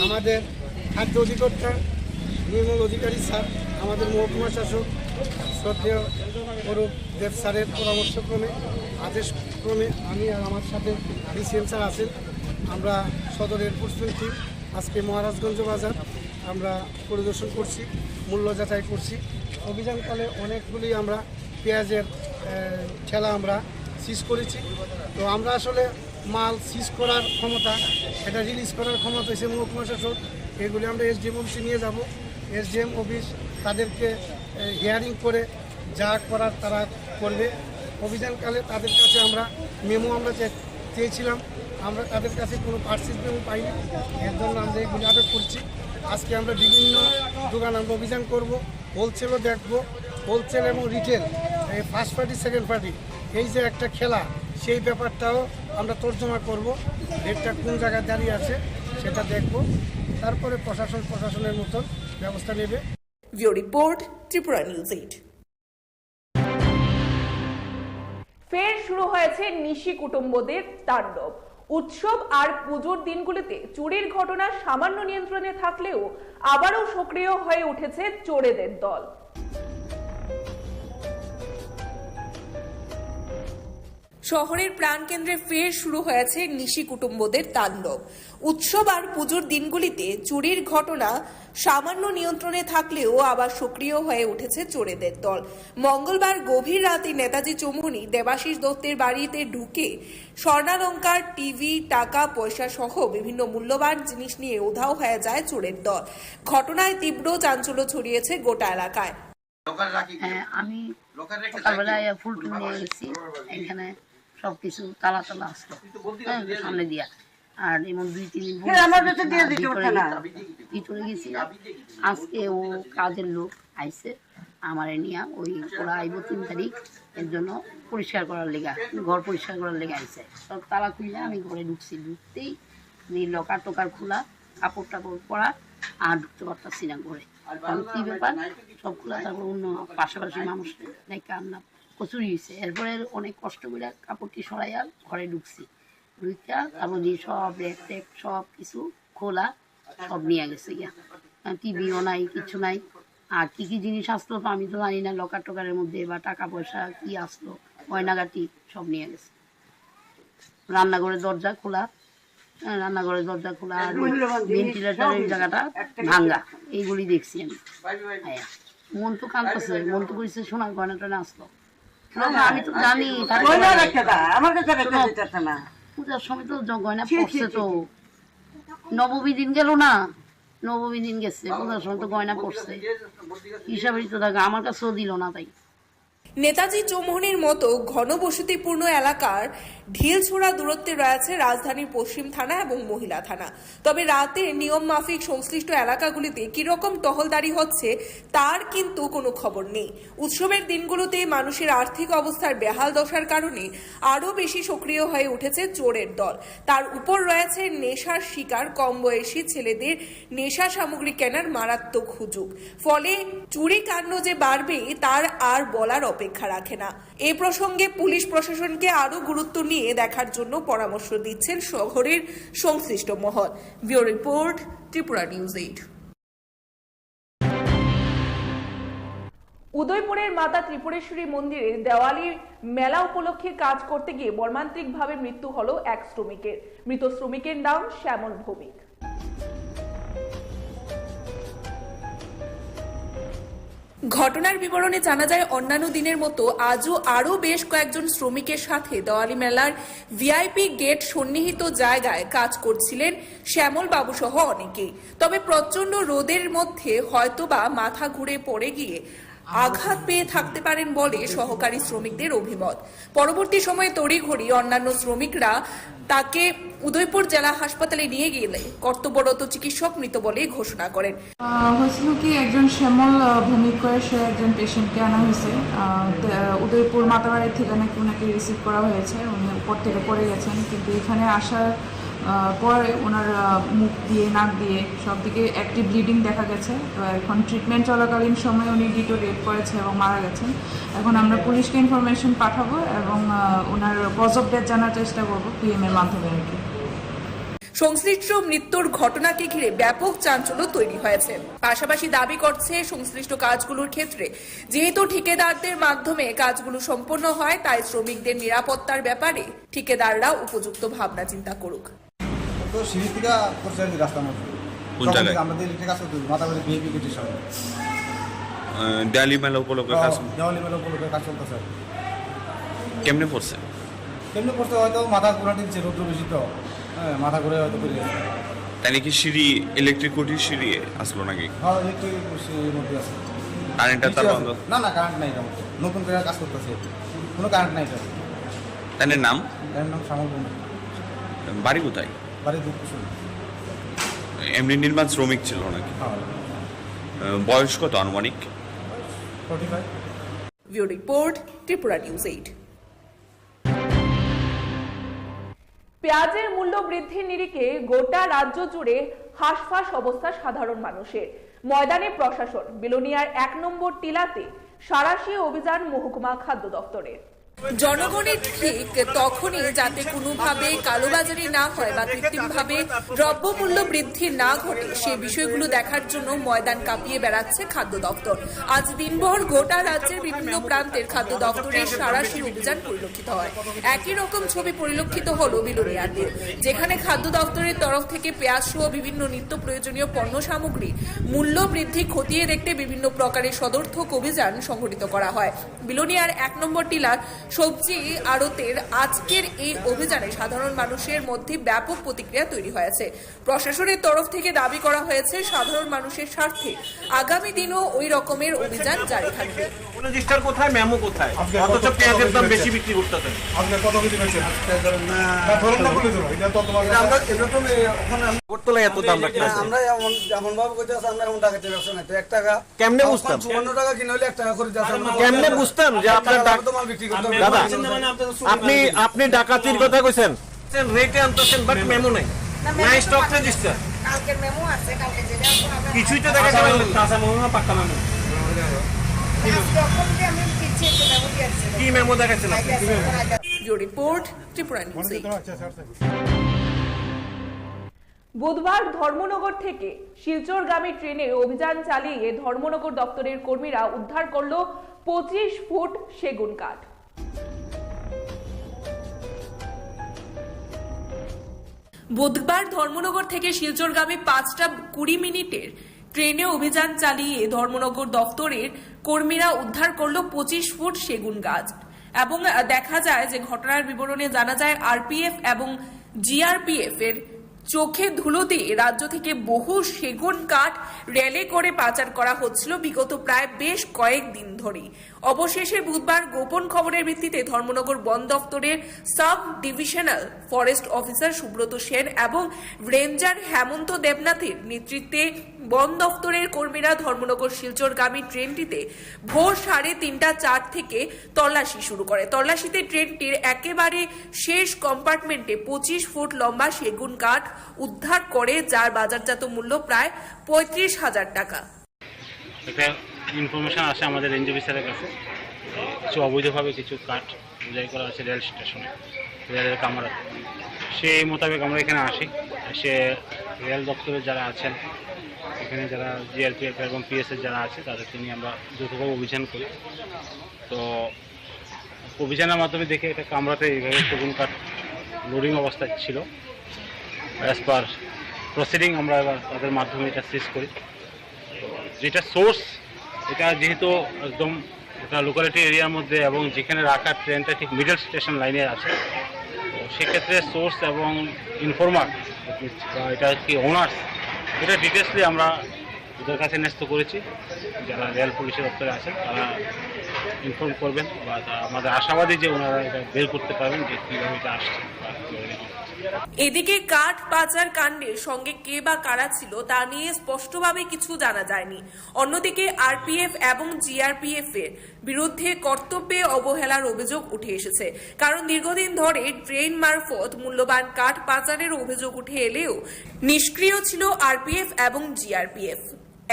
আমাদের খাদ্য অধিকর্তা নির্মল অধিকারী স্যার, আমাদের মহকুমা শাসক শ্রদ্ধেয় অরূপ দেব স্যারের পরামর্শক্রমে, আদেশক্রমে আমি আর আমার সাথে ডিসিএম স্যার আছেন। আমরা সদর এনফোর্সমেন্ট টিম আজকে মহারাজগঞ্জ বাজার আমরা পরিদর্শন করছি, মূল্য যাচাই করছি। অভিযানকালে অনেকগুলি আমরা পেঁয়াজের আহ, ঠেলা আমরা সিজ করেছি। তো আমরা আসলে মাল সিজ করার ক্ষমতা, এটা রিলিজ করার ক্ষমতা হচ্ছে মহকুমা শাসক। এগুলি আমরা এসডিএম অফিসে নিয়ে যাব। এসডিএম অফিস তাদেরকে হিয়ারিং করে যা করার তারা করবে। অভিযানকালে তাদের কাছে আমরা মেমো আমরা চে- চেয়েছিলাম, আমরা তাদের কাছে কোনো পার্সেস মেমো পাইনি। এর জন্য আমরা এগুলি আটক করছি। আজকে আমরা বিভিন্ন দোকান আমরা অভিযান করব, হোলসেলও দেখব, হোলসেল এবং রিটেল, এই ফার্স্ট পার্টি সেকেন্ড পার্টি, এই যে একটা খেলা, সেই ব্যাপারটাও আমরা তর্জমা করব। রেটটা কোন জায়গায় দাঁড়িয়ে আছে সেটা দেখব, তারপরে প্রশাসন প্রশাসনের মতন ব্যবস্থা নেবে। Bureau report, Tripura news eight. ফের শুরু হয়েছে নিশি কুটুম্বদের তাণ্ডব। উৎসব আর পুজোর দিনগুলিতে চুরির ঘটনা সামান্য নিয়ন্ত্রণে থাকলেও আবারও সক্রিয় হয়ে উঠেছে চোরেদের দল। শহরের প্রাণকেন্দ্রে ফের শুরু হয়েছে নিশি কুটুম্বদের তাণ্ডব। উৎসব আর পুজোর দিনগুলিতে চুরির ঘটনা সামান্য নিয়ন্ত্রণে থাকলেও আবার সক্রিয় হয়ে উঠেছে চোরেদের দল। মঙ্গলবার গভীর রাতে নেতাজি চৌমুহনী দেবাশিস দত্তের বাড়িতে ঢুকে স্বর্ণালংকার, টিভি, টাকা পয়সা সহ বিভিন্ন মূল্যবান জিনিস নিয়ে উধাও হয়ে যায় চোরের দল। ঘটনায় তীব্র চাঞ্চল্য ছড়িয়েছে গোটা এলাকায়। হ্যাঁ, আমি সকালবেলায় ফুল টুল নিয়ে গেছি, এখানে সবকিছু তালা তালা আসলো, হ্যাঁ, সামনে দিয়া। আর এমন দুই তিন দিন ভিতরে গেছি। আজকে ও কাজের লোক আইছে, আমার নিয়ে ওই ওরা আইব তিন তারিখ, এর জন্য পরিষ্কার করার লেগা, ঘর পরিষ্কার করার লেগা আইছে। সব তালা খুলে আমি ঘরে ঢুকছি, ঢুকতেই লকার টকার খোলা, কাপড় টাপড় পরা, আর ঢুকতে পারতাছি না ঘরে। কারণ কি ব্যাপার, সবগুলা তারপর অন্য পাশাপাশি মানুষ দেখে আমরা কচুরি হয়েছে। এরপরে অনেক কষ্ট করে কাপড়টি সরাইয়া ঘরে ঢুকছি, ঢুকিয়া তারপর যে সব ব্যাগ ট্যাগ সব কিছু খোলা, সব নিয়ে গেছে গিয়া। টিভিও নাই, কিছু নাই। আর কি কি জিনিস আসলো তো আমি তো জানি না, লকার টকারের মধ্যে বা টাকা পয়সা কি আসলো, গয়নাগাটি সব নিয়ে গেছে। রান্নাঘরের দরজা খোলা, হ্যাঁ, রান্নাঘরের দরজা খোলা আর ভেন্টিলেটরের জায়গাটা ভাঙ্গা, এইগুলি দেখছি আমি। হ্যাঁ, মন তো কাঁদতেছে, মন তো কইছে সোনার গয়না টয়না আসলো। না, আমি তো জানি, তারপরে গয়না রাখতে দা, আমার কাছে রাখতে শোনো, দিতেছে না। পূজার সময় তো জ-, গয়না ছি, ছি, পড়ছে ছি, তো। ছি। নবমী দিন গেল না, নবমী দিন গেছে, পূজার সময় তো গয়না পড়ছে, হিসাবেই তো থাকে, আমার কাছেও দিল না তাই। নেতাজি চৌমুহনীর মতো ঘনবসতিপূর্ণ এলাকার ঢিলছোড়া দূরত্বে রয়েছে রাজধানীর পশ্চিম থানা এবং মহিলা থানা। তবে রাতে নিয়ম মাফিক সংশ্লিষ্ট এলাকাগুলিতে কিরকম টহলদারি হচ্ছে, তার কিন্তু কোনো খবর নেই। উৎসবের দিনগুলোতে মানুষের আর্থিক অবস্থার বেহাল দশার কারণে আরও বেশি সক্রিয় হয়ে উঠেছে চোরের দল। তার উপর রয়েছে নেশার শিকার কম বয়সী ছেলেদের নেশা সামগ্রী কেনার মারাত্মক হুজুগ। ফলে চুরি কাণ্ড যে বাড়বে, তার আর বলার অপেক্ষা রাখে না। এ প্রসঙ্গে পুলিশ প্রশাসনকে আরও গুরুত্ব নিয়ে দেখার জন্য পরামর্শ দিচ্ছেন শহরের সংশ্লিষ্ট মহল। Bureau report, Tripura news eight. উদয়পুরের মাতা ত্রিপুরেশ্বরী মন্দিরে দেওয়ালি মেলা উপলক্ষে কাজ করতে গিয়ে মর্মান্তিকভাবে মৃত্যু হলো এক শ্রমিকের। মৃত শ্রমিকের নাম শ্যামল ভৌমিক। ঘটনার বিবরণে জানা যায়, অন্যান্য দিনের মতো আজও আরও বেশ কয়েকজন শ্রমিকের সাথে দেওয়ালি মেলার ভিআইপি গেট সন্নিহিত জায়গায় কাজ করছিলেন শ্যামল বাবু সহ অনেকেই। তবে প্রচণ্ড রোদের মধ্যে হয়তোবা মাথা ঘুরে পড়ে গিয়ে আঘাত পেয়ে থাকতে পারেন বলে সহকারী শ্রমিকদের অভিমত। পরবর্তী সময়ে তড়িঘড়ি অন্যান্য শ্রমিকরা তাকে উদয়পুর জেলা হাসপাতালে নিয়ে গেলে কর্তব্যরত চিকিৎসক মৃত বলে ঘোষণা করেন। আহ, হয়েছিল কি, একজন শ্যামল, আহ, ভৌমিক করে সে একজন পেশেন্টকে আনা হয়েছে। আহ, তে, আহ, উদয়পুর মাতাবাড়ি থেকে নাকি ওনাকে রিসিভ করা হয়েছে, উনি উপর থেকে পড়ে গেছেন, কিন্তু এখানে আসার, আহ, পরে ওনার, আহ, মুখ দিয়ে, নাক দিয়ে সব দিকে অ্যাক্টিভ ব্লিডিং দেখা গেছে। তো এখন ট্রিটমেন্ট চলাকালীন সময়ে উনি ডিটোরিয়েট করেছে এবং মারা গেছেন। এখন আমরা পুলিশকে ইনফরমেশন পাঠাবো এবং, আহ, ওনার কজ অফ ডেথ জানার চেষ্টা করবো পিএম এর মাধ্যমে আর কি। সংশ্লিষ্ট মৃত্যুর ঘটনাকে ঘিরে ব্যাপক চাঞ্চল্য তৈরি হয়েছে। পাশাপাশি দাবি করছে, সংশ্লিষ্ট কাজগুলোর ক্ষেত্রে যেহেতু ঠিকাদারদের মাধ্যমে কাজগুলো সম্পন্ন হয়, তাই শ্রমিকদের নিরাপত্তার ব্যাপারে ঠিকাদাররা উপযুক্ত ভাবনা চিন্তা করুক। তো সিঁড়ি থেকে পড়ছে আর কি রাস্তার মধ্যে। কোন তখন জায়গায়? থেকে আমাদের ইলেকট্রিক আসতে মাথা করে বিএপি গেটের সামনে। আহ, দেয়ালি মেলা উপলক্ষে কাজ। হ্যাঁ, দেওয়ালি মেলা উপলক্ষে কাজ চলতেছে আর কি। কেমনে পড়ছে? কেমনে পড়ছে, হয়তো মাথা ঘুরা দিচ্ছে, রৌদ্র বেশি তো। হ্যাঁ, মাথা ঘুরে হয়তো পড়ে গেছে। তাই নাকি সিঁড়ি, ইলেকট্রিক খুঁটির সিঁড়ি আসলো নাকি? হ্যাঁ, ইলেকট্রিক সিঁড়ির মধ্যে আছে। কারেন্টটা তার নিচে আছে। বন্ধ? না, না, কারেন্ট নাই এটা মধ্যে। নতুন করে কাজ করতেছে। কোনো কারেন্ট নাই এটা। তার নাম? তার নাম শ্যামল কুমার। বাড়ি কোথায়? বাড়ি দুধকুসুম। এমনি নির্মাণ শ্রমিক ছিল নাকি? হ্যাঁ। আহ, বয়স কত আনুমানিক? Forty five. Bureau report, Tripura news eight. পেঁয়াজের মূল্য বৃদ্ধির নিরিখে গোটা রাজ্য জুড়ে হাঁসফাঁস অবস্থা সাধারণ মানুষের। ময়দানে প্রশাসন, বিলোনিয়ার এক নম্বর টিলাতে সাঁড়াশি অভিযান মহকুমা খাদ্য দপ্তরের। জনগণের ঠিক তখনই, যাতে কোনোভাবে কালোবাজারি না হয় বা কৃত্রিমভাবে দ্রব্যমূল্য বৃদ্ধি না ঘটে, সে বিষয়গুলো দেখার জন্য ময়দান কাঁপিয়ে বেড়াচ্ছে খাদ্য দপ্তর। আজ দিনভর গোটা রাজ্যের বিভিন্ন প্রান্তের খাদ্য দপ্তরের সাঁড়াশি অভিযান পরিলক্ষিত হয়। একই রকম ছবি পরিলক্ষিত হলো বিলোনিয়াতে, যেখানে খাদ্য দপ্তরের তরফ থেকে পেঁয়াজ সহ বিভিন্ন নিত্য প্রয়োজনীয় পণ্য সামগ্রী মূল্য বৃদ্ধি খতিয়ে দেখতে বিভিন্ন প্রকারের সদর্থক অভিযান সংঘটিত করা হয়। বিলোনিয়ার এক নম্বর টিলার সবজি আড়তের আজকের এই অভিযানে সাধারণ মানুষের মধ্যে ব্যাপক প্রতিক্রিয়া তৈরি হয়েছে। প্রশাসনের তরফ থেকে দাবি করা হয়েছে, সাধারণ মানুষের স্বার্থে আগামী দিনও ওই রকমের অভিযান জারি থাকবে। রেজিস্টার কোথায়, মেমো কোথায়? আজকে অথচ কত, কত পেঁয়াজের দাম কেজি বেশি বেচছেন? বিক্রি করতেছেন। আজকে কত কেজি বেচছেন? আজকে ধরেন না, না, ধরেন না বলে ধরো, এটা তো তোমার এটা আমরা, এটা তো মে-, ওখানে আমরা বটতলায় এত দাম রাখতে না, আছে। আমরা এমন, এমন ভাবে করতে আছে, আমরা এমন টাকা ব্যবসা নাই। তো এক টাকা কেমনে বুঝতাম? চুয়ান্ন টাকা কিনে হলে এক টাকা করে যাচ্ছে। আমরা কেমনে বুঝতাম যে আপনার এক টাকা ডাক-, লাভে তো মাল বিক্রি করতে হবে। দাদা, আপনি, আপনি ডাকাতির কথা কইছেন? রেটে আনতেছেন, but মেমো নাই। না, মেমো না তো স্টক পাঠানো রেজিস্টার। কালকের মেমো আছে, কালকে যেটা এখন আমরা কিছুই তো দেখা গেল না। কাঁচা মেমো না পাক্কা মেমো? আজকে অক্ষরকে আমি দিচ্ছি, একটু মেমো দিয়ে আসছি। কি মেমো দেখাচ্ছেন আপনি? আগে আছে, এখন আগে আছে। Bureau report, Tripura news eight. বুধবার ধর্মনগর থেকে শিলচরগামী ট্রেনে অভিযান চালিয়ে ধর্মনগর দপ্তরের কর্মীরা উদ্ধার করল পঁচিশ ফুট সেগুন কাঠ। বুধবার ধর্মনগর থেকে শিলচরগামী পাঁচটা কুড়ি মিনিটের ট্রেনে অভিযান চালিয়ে ধর্মনগর দপ্তরের কর্মীরা উদ্ধার করল পঁচিশ ফুট সেগুন গাছ এবং, আহ, দেখা যায় যে ঘটনার বিবরণে জানা যায় আরপিএফ এবং জিআরপিএফ এর চোখে ধুলো দিয়ে রাজ্য থেকে বহু সেগুন কাঠ রেলে করে পাচার করা হচ্ছিল বিগত প্রায় বেশ কয়েক দিন ধরেই। অবশেষে বুধবার গোপন খবরের ভিত্তিতে ধর্মনগর বন দফতরের sub divisional forest officer Subrata Sen এবং রেঞ্জার হেমন্ত দেবনাথের নেতৃত্বে বন দফতরের কর্মীরা ধর্মনগর শিলচরগামী ট্রেনটিতে ভোর সাড়ে তিনটা চার থেকে তল্লাশি শুরু করে। তল্লাশিতে ট্রেনটির একেবারে শেষ কম্পার্টমেন্টে পঁচিশ ফুট লম্বা সেগুন কাঠ উদ্ধার করে, যার বাজারজাত মূল্য প্রায় পঁয়ত্রিশ হাজার টাকা। একটা ইনফরমেশন আসে আমাদের রেঞ্জ অফিসারের কাছে, কিছু অবৈধভাবে কিছু কাঠ বোঝাই করা আছে রেল স্টেশনে, রেলের কামরাতে। সেই মোতাবেক আমরা এখানে আসি। এসে রেল দপ্তরে যারা আছেন, এখানে যারা জিআরপিএফ এবং পিএসএফ যারা আছে, তাদেরকে নিয়ে আমরা যৌথভাবে অভিযান করি। তো অভিযানের মাধ্যমে দেখি একটা কামরাতে এইভাবে সেগুন কাঠ লোডিং অবস্থায় ছিল। অ্যাজ পার প্রসিডিং আমরা এবার তাদের মাধ্যমে এটা সিজ করি। যেটা সোর্স, এটা যেহেতু একদম একটা লোকালিটি এরিয়ার মধ্যে এবং যেখানে রাখা ট্রেনটা ঠিক মিডল স্টেশন লাইনে আছে, তো সেক্ষেত্রে সোর্স এবং ইনফর্মার বা এটা কি ওনার্স, এটা ডিটেলসলি আমরা ওদের কাছে ন্যস্ত করেছি। যারা রেল পুলিশের দপ্তরে আছেন, তারা ইনফর্ম করবেন বা তা-, আমাদের আশাবাদী যে ওনারা এটা বের করতে পারবেন যে কীভাবে এটা আসছে বা কীভাবে এটা হচ্ছে। এদিকে কাঠ পাচার কাণ্ডের সঙ্গে কে বা কারা ছিল, তা নিয়ে স্পষ্টভাবে কিছু জানা যায়নি। অন্যদিকে আরপিএফ এবং জিআরপিএফ এর বিরুদ্ধে কর্তব্যে অবহেলার অভিযোগ উঠে এসেছে, কারণ দীর্ঘদিন ধরে ট্রেন মারফত মূল্যবান কাঠ পাচারের অভিযোগ উঠে এলেও নিষ্ক্রিয় ছিল আরপিএফ এবং জিআরপিএফ।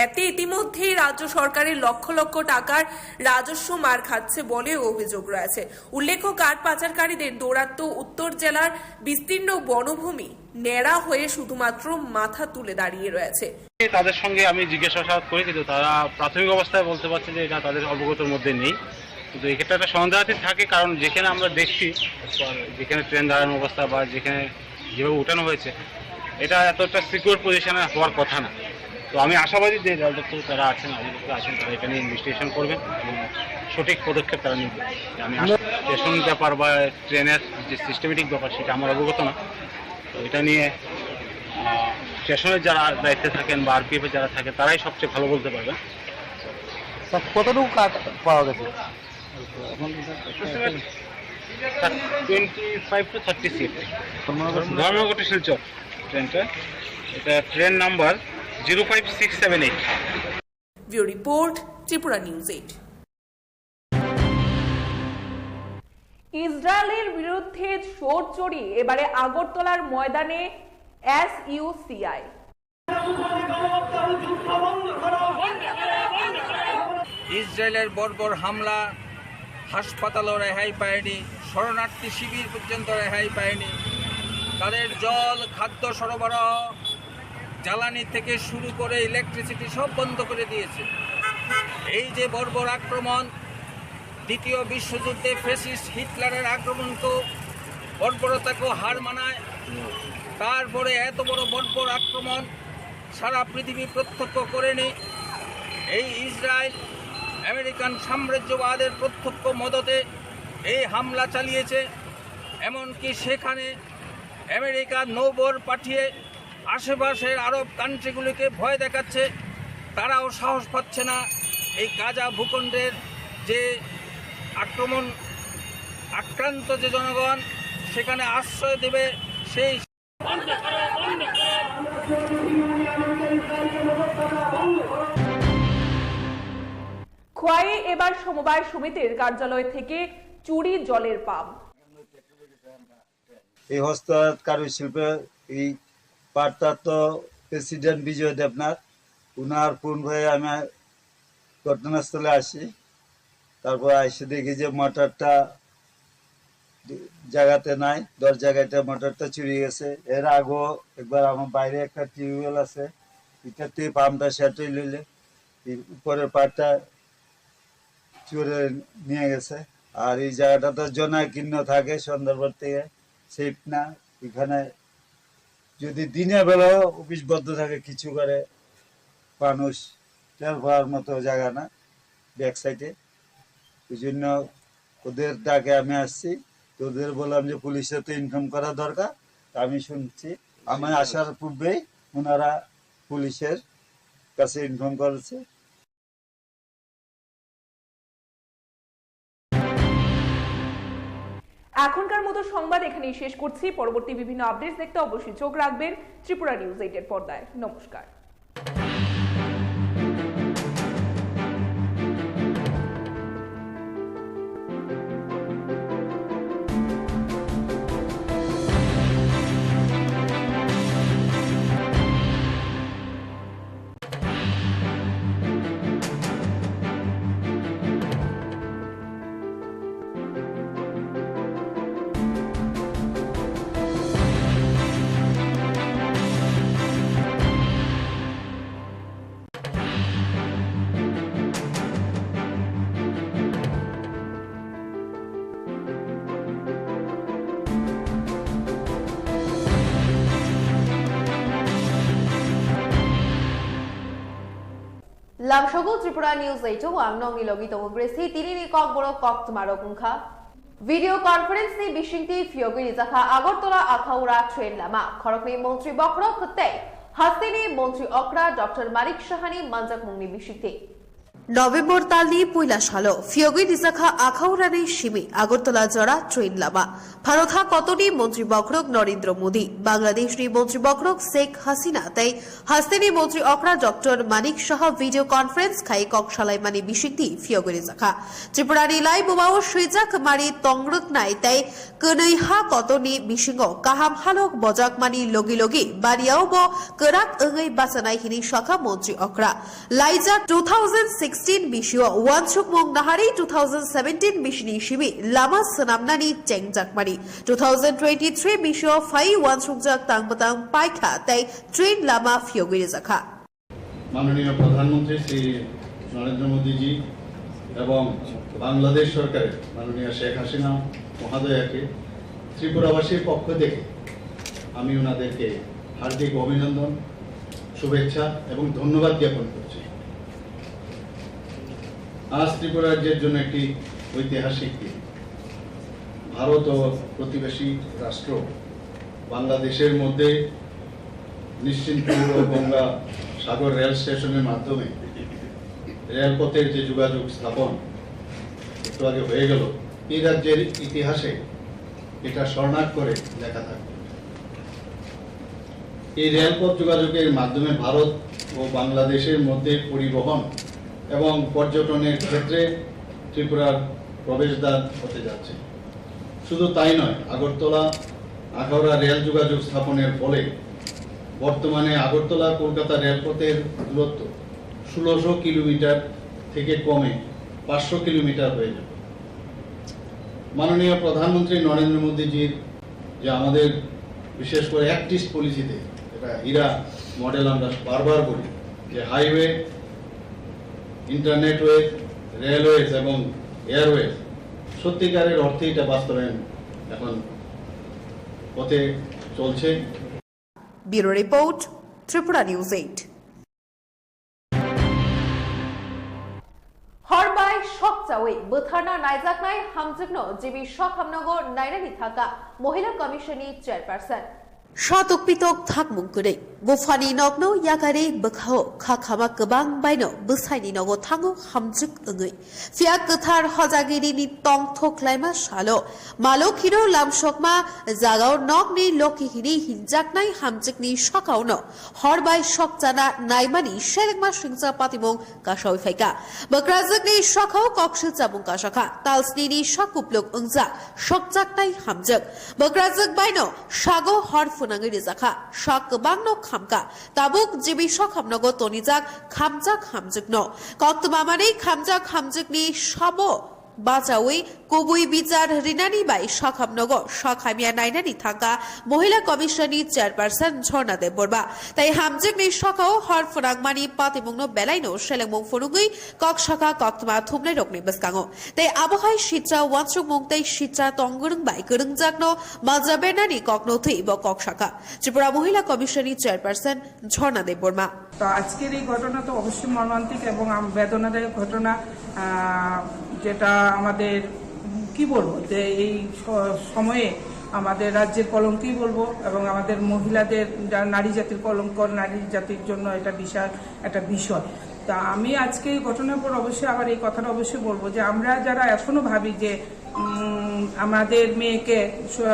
এতে ইতিমধ্যেই রাজ্য সরকারের লক্ষ লক্ষ টাকার রাজস্ব মার খাচ্ছে বলেও অভিযোগ রয়েছে। উল্লেখ্য, কাঠ পাচারকারীদের দৌরাত্ম্য উত্তর জেলার বিস্তীর্ণ বনভূমি ন্যাড়া হয়ে শুধুমাত্র মাথা তুলে দাঁড়িয়ে রয়েছে। তাদের সঙ্গে আমি জিজ্ঞাসাবাদ করি, কিন্তু তারা প্রাথমিক অবস্থায় বলতে পারছে যে এটা তাদের অবগতর মধ্যে নেই। কিন্তু এক্ষেত্রে একটা সন্দেহাতীত থাকে, কারণ যেখানে আমরা দেখছি, যেখানে ট্রেন দাঁড়ানোর অবস্থা বা যেখানে যেভাবে উঠানো হয়েছে, এটা এতটা সিকিউর পজিশনে হওয়ার কথা না। তো আমি আশাবাদী যে রেল দপ্তরে তারা আছেন, আধিপত্য আছেন, তারা এটা নিয়ে ইনভেস্টিগেশন করবেন এবং সঠিক পদক্ষেপ তারা নেবেন। আমি আস-, স্টেশন ব্যাপার বা ট্রেনের যে সিস্টেমেটিক ব্যাপার, সেটা আমার অবগত না। তো এটা নিয়ে, আহ, স্টেশনের যারা দায়িত্বে থাকেন বা আরপিএফ এ যারা থাকে, তারাই সবচেয়ে ভালো বলতে পারবেন। তা কতটুকু কাঠ পাওয়া গেছে? টোয়েন্টি ফাইভ টু থার্টি সিট। ধর্মনগর টু শিলচর ট্রেনটা, এটা train number zero five six seven eight. Bureau report, Tripura news eight. ইসরায়েলের বিরুদ্ধে সোচ্চারি এবারে আগরতলার ময়দানে এসইউসিআই। ইসরায়েলের বর্বর হামলা, হাসপাতালও রেহাই পায়নি, শরণার্থী শিবির পর্যন্ত রেহাই পায়নি। তাদের জল, খাদ্য সরবরাহ, জ্বালানি থেকে শুরু করে ইলেকট্রিসিটি সব বন্ধ করে দিয়েছে। এই যে বর্বর আক্রমণ, দ্বিতীয় বিশ্বযুদ্ধে ফ্যাসিস্ট হিটলারের আক্রমণকেও, বর্বরতাকেও হার মানায়। তারপরে এত বড় বর্বর আক্রমণ সারা পৃথিবী প্রত্যক্ষ করেনি। এই ইসরায়েল আমেরিকান সাম্রাজ্যবাদের প্রত্যক্ষ মদতে এই হামলা চালিয়েছে। এমনকি সেখানে আমেরিকা নৌবহর পাঠিয়ে আশেপাশের আরব কান্ট্রিগুলিকে ভয় দেখাচ্ছে। তারাও সাহস পাচ্ছে না এই গাজা ভূখণ্ডের যে আক্রমণ, আক্রান্ত যে জনগণ সেখানে আশ্রয় দেবে সেই খোয়াইয়ে এবার সমবায় সমিতির কার্যালয় থেকে চুরি জলের পাম্প। এই হস্ততাঁত কারুশিল্পে এই পাটটা তো প্রেসিডেন্ট বিজয় দেবনাথ, উনার ফোন হয়ে আমি ঘটনাস্থলে আসি। তারপর এসে দেখি যে মোটরটা জায়গাতে নাই, দশ জায়গাতে মোটরটা চুরি গেছে। এর আগেও একবার আমার বাইরে একটা টিউবওয়েল আছে, এটাতে পাম্পটা সেট হইলে উপরের পাটটা চুরে নিয়ে গেছে। আর এই জায়গাটা তো জনাকীর্ণ থাকে সুন্দরবন থেকে, সেফ না। এখানে যদি দিনের বেলাও অফিস বন্ধ থাকে, কিছু করে মানুষ তেল ভরার মতো জায়গা না ব্যাক সাইডে। ওই জন্য ওদের ডাকে আমি আসছি। তো ওদের বললাম যে পুলিশে তো ইনফর্ম করা দরকার। তো আমি শুনছি আমি আসার পূর্বেই ওনারা পুলিশের কাছে ইনফর্ম করেছে। এখনকার মতো সংবাদ এখানেই শেষ করছি। পরবর্তী বিভিন্ন আপডেটস দেখতে অবশ্যই চোখ রাখবেন ত্রিপুরা নিউজ এইটের পর্দায়। নমস্কার। Lamsogo Tripura News eight o ang nongni logi tongo Gracie, tinini kokborok koktwmarok wngkha. Video conference ni bisingtwi phiyogwi rijakha Agartala Akhaura train lama, khoroknwi montri bokhorok tei hasteni montri okra Doctor Manik Sahani manjakmungni bisingtwi. November talni puila salo phiyogwi rijakha Akhaurani simi Agartala jora train lama. Bharat ha kotorni montri bokhorok Narendra Modi, Bangladeshni montri bokhorok Sheikh Hasina tei hasteni montri okra Doctor Manik Saha video conference khai kok salaimani bisingtwi phiyogwi rijakha. Tripurani lai bumao swijak mari tongrwknai tei kwnwi ha kotorni bisingo kaham halok bojakmani logi logi baniao bo kwrak wngwi bachanai hinwi sakha montri okra. Laijak two thousand sixteen bisio uansukmung naharwi two thousand seventeen bisini simi lama swnamnani chengjakmani, two thousand twenty-three bisio phai uansukjak tang bwtang paikha tei train lama phiyogwi rijakha. মাননীয় প্রধানমন্ত্রী শ্রী নরেন্দ্র মোদীজি এবং বাংলাদেশ সরকারের মাননীয় শেখ হাসিনা মহোদয়াকে ত্রিপুরাবাসীর পক্ষ থেকে আমি ওনাদেরকে হার্দিক অভিনন্দন, শুভেচ্ছা এবং ধন্যবাদ জ্ঞাপন করছি। আজ ত্রিপুরা রাজ্যের জন্য একটি ঐতিহাসিক দিন। ভারত ও প্রতিবেশী রাষ্ট্র বাংলাদেশের মধ্যে নিশ্চিন্তপুর ও গঙ্গা সাগর রেল স্টেশনের মাধ্যমে রেলপথের যে যোগাযোগ স্থাপন একটু আগে হয়ে গেল, এই রাজ্যের ইতিহাসে এটা স্বর্ণাক্ষরে লেখা থাকবে। এই রেলপথ যোগাযোগের মাধ্যমে ভারত ও বাংলাদেশের মধ্যে পরিবহন এবং পর্যটনের ক্ষেত্রে ত্রিপুরার প্রবেশদ্বার হতে যাচ্ছে। শুধু তাই নয়, আগরতলা আখাউড়া রেল যোগাযোগ স্থাপনের ফলে বর্তমানে আগরতলা কলকাতা রেলপথের দূরত্ব ষোলোশো কিলোমিটার থেকে কমে পাঁচশো কিলোমিটার হয়ে যাবে। মাননীয় প্রধানমন্ত্রী নরেন্দ্র মোদীজির যে আমাদের বিশেষ করে অ্যাক্ট ইস্ট পলিসিতে, এটা হীরা মডেল আমরা বারবার বলি, যে হাইওয়ে, ইন্টারনেটওয়ে, রেলওয়েজ এবং এয়ারওয়েজ, সত্যিকারের অর্থে এটা বাস্তবায়ন এখন পথে চলছে। Bureau Report, Tripura News eight. Hor bai sok chawi bwtharna naijaknai hamjwkno G B Sokhamnogo nainani thangkha Mohila Commission ni chairperson. Satok pitok thakmung kwrwi buphani nokno yakarwi bwkhao kha khama kwbang baino bwsaini nogo thango hamjwk wngwi. Phiya kwthar hojagirini tongthok laima salo, malokhino lamsokma jagao nokni lokhi hini hinjaknai hamjwkni sakaono hor bai sok chana naimani selengma singcha patimung kasawi phaikha. Bwkrajwkni sakao koksil chamung kasakha, talsnini sakupluk wngjak sokjaknai hamjwk. Bwkrajwk baino sago hor phwnangwi rijakha, sak kwbangno khamkha. Tabuk G B Sokhamnogo tonijak khamjak hamjwkno. Koktwma manwi khamjak hamjwkni sabo bachawi kubui bichar rinani bai Sokhamnogo sak hamya nainani thangkha Mohila Commission ni chairperson Jhorna Debbarma. Tai hamjwkni sakao hor phwnangmani patimungno belaino selengmung phunugwi kok sakha koktwma thumnairokni bwskango. Tai abohai sitra uansukmung tei sitra tongwrwng bai kwrwngjakno malja bernani kokno thwi bo kok sakha Tripura Mohila Commission ni chairperson Jhorna Debbarma. তো আজকের এই ঘটনা তো অবশ্যই মর্মান্তিক এবং আম-, বেদনাদায়ক ঘটনা, আহ, যেটা আমাদের, কি বলবো, যে এই স-, সময়ে আমাদের রাজ্যের কলঙ্কই বলবো, এবং আমাদের মহিলাদের, যারা নারী জাতির কলঙ্ক, নারী জাতির জন্য এটা বিশাল একটা বিষয়। তা আমি আজকে এই ঘটনার পর অবশ্যই আবার এই কথাটা অবশ্যই বলবো যে আমরা যারা এখনো ভাবি যে, উম, আমাদের মেয়েকে স-,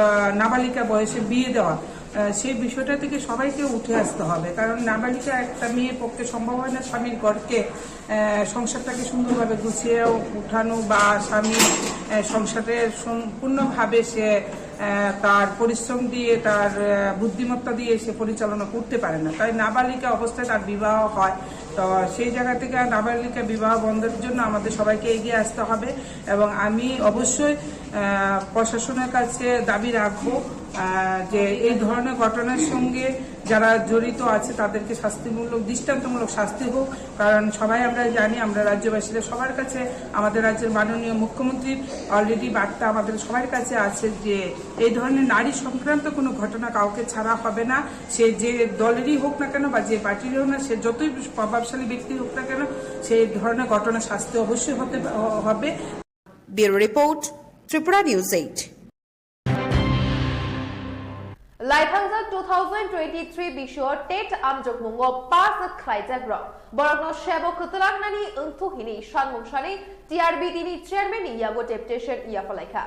নাবালিকা বয়সে বিয়ে দেওয়া, আহ, সেই বিষয়টা থেকে সবাইকে উঠে আসতে হবে, কারণ নাবালিকা একটা মেয়ের পক্ষে সম্ভব হয় না স্বামীর ঘরকে, আহ, সংসারটাকে সুন্দরভাবে গুছিয়ে উঠানো বা স্বামী, আহ, সংসারের সম্পূর্ণভাবে সে, আহ, তার পরিশ্রম দিয়ে, তার, আহ, বুদ্ধিমত্তা দিয়ে সে পরিচালনা করতে পারে না। তাই নাবালিকা অবস্থায় তার বিবাহ হয়। তো সেই জায়গা থেকে নাবালিকা বিবাহ বন্ধের জন্য আমাদের সবাইকে এগিয়ে আসতে হবে, এবং আমি অবশ্যই, আহ, প্রশাসনের কাছে দাবি রাখবো, আহ, যে এই ধরনের ঘটনার সঙ্গে যারা জড়িত আছে তাদেরকে শাস্তিমূলক, দৃষ্টান্তমূলক শাস্তি হোক। কারণ সবাই আমরা জানি, আমরা রাজ্যবাসীরা সবার কাছে, আমাদের রাজ্যের মাননীয় মুখ্যমন্ত্রীর already বার্তা আমাদের সবার কাছে আছে যে এই ধরনের নারী সংক্রান্ত কোনো ঘটনা কাউকে ছাড়া হবে না। সে যে দলেরই হোক না কেন বা যে পার্টিরই হোক না, সে যতই প্রভাবশালী ব্যক্তি হোক না কেন, সেই ধরনের ঘটনা শাস্তি অবশ্যই হতে হবে। Bureau report, Tripura News eight. Laithangjak two thousand twenty-three bisio TET amjokmungo pass khlaijakrok borokno sebo kwtwlangnani wngthuk hini sanmung sani T R B T ni chairman ni yago deputation yapharlaikha.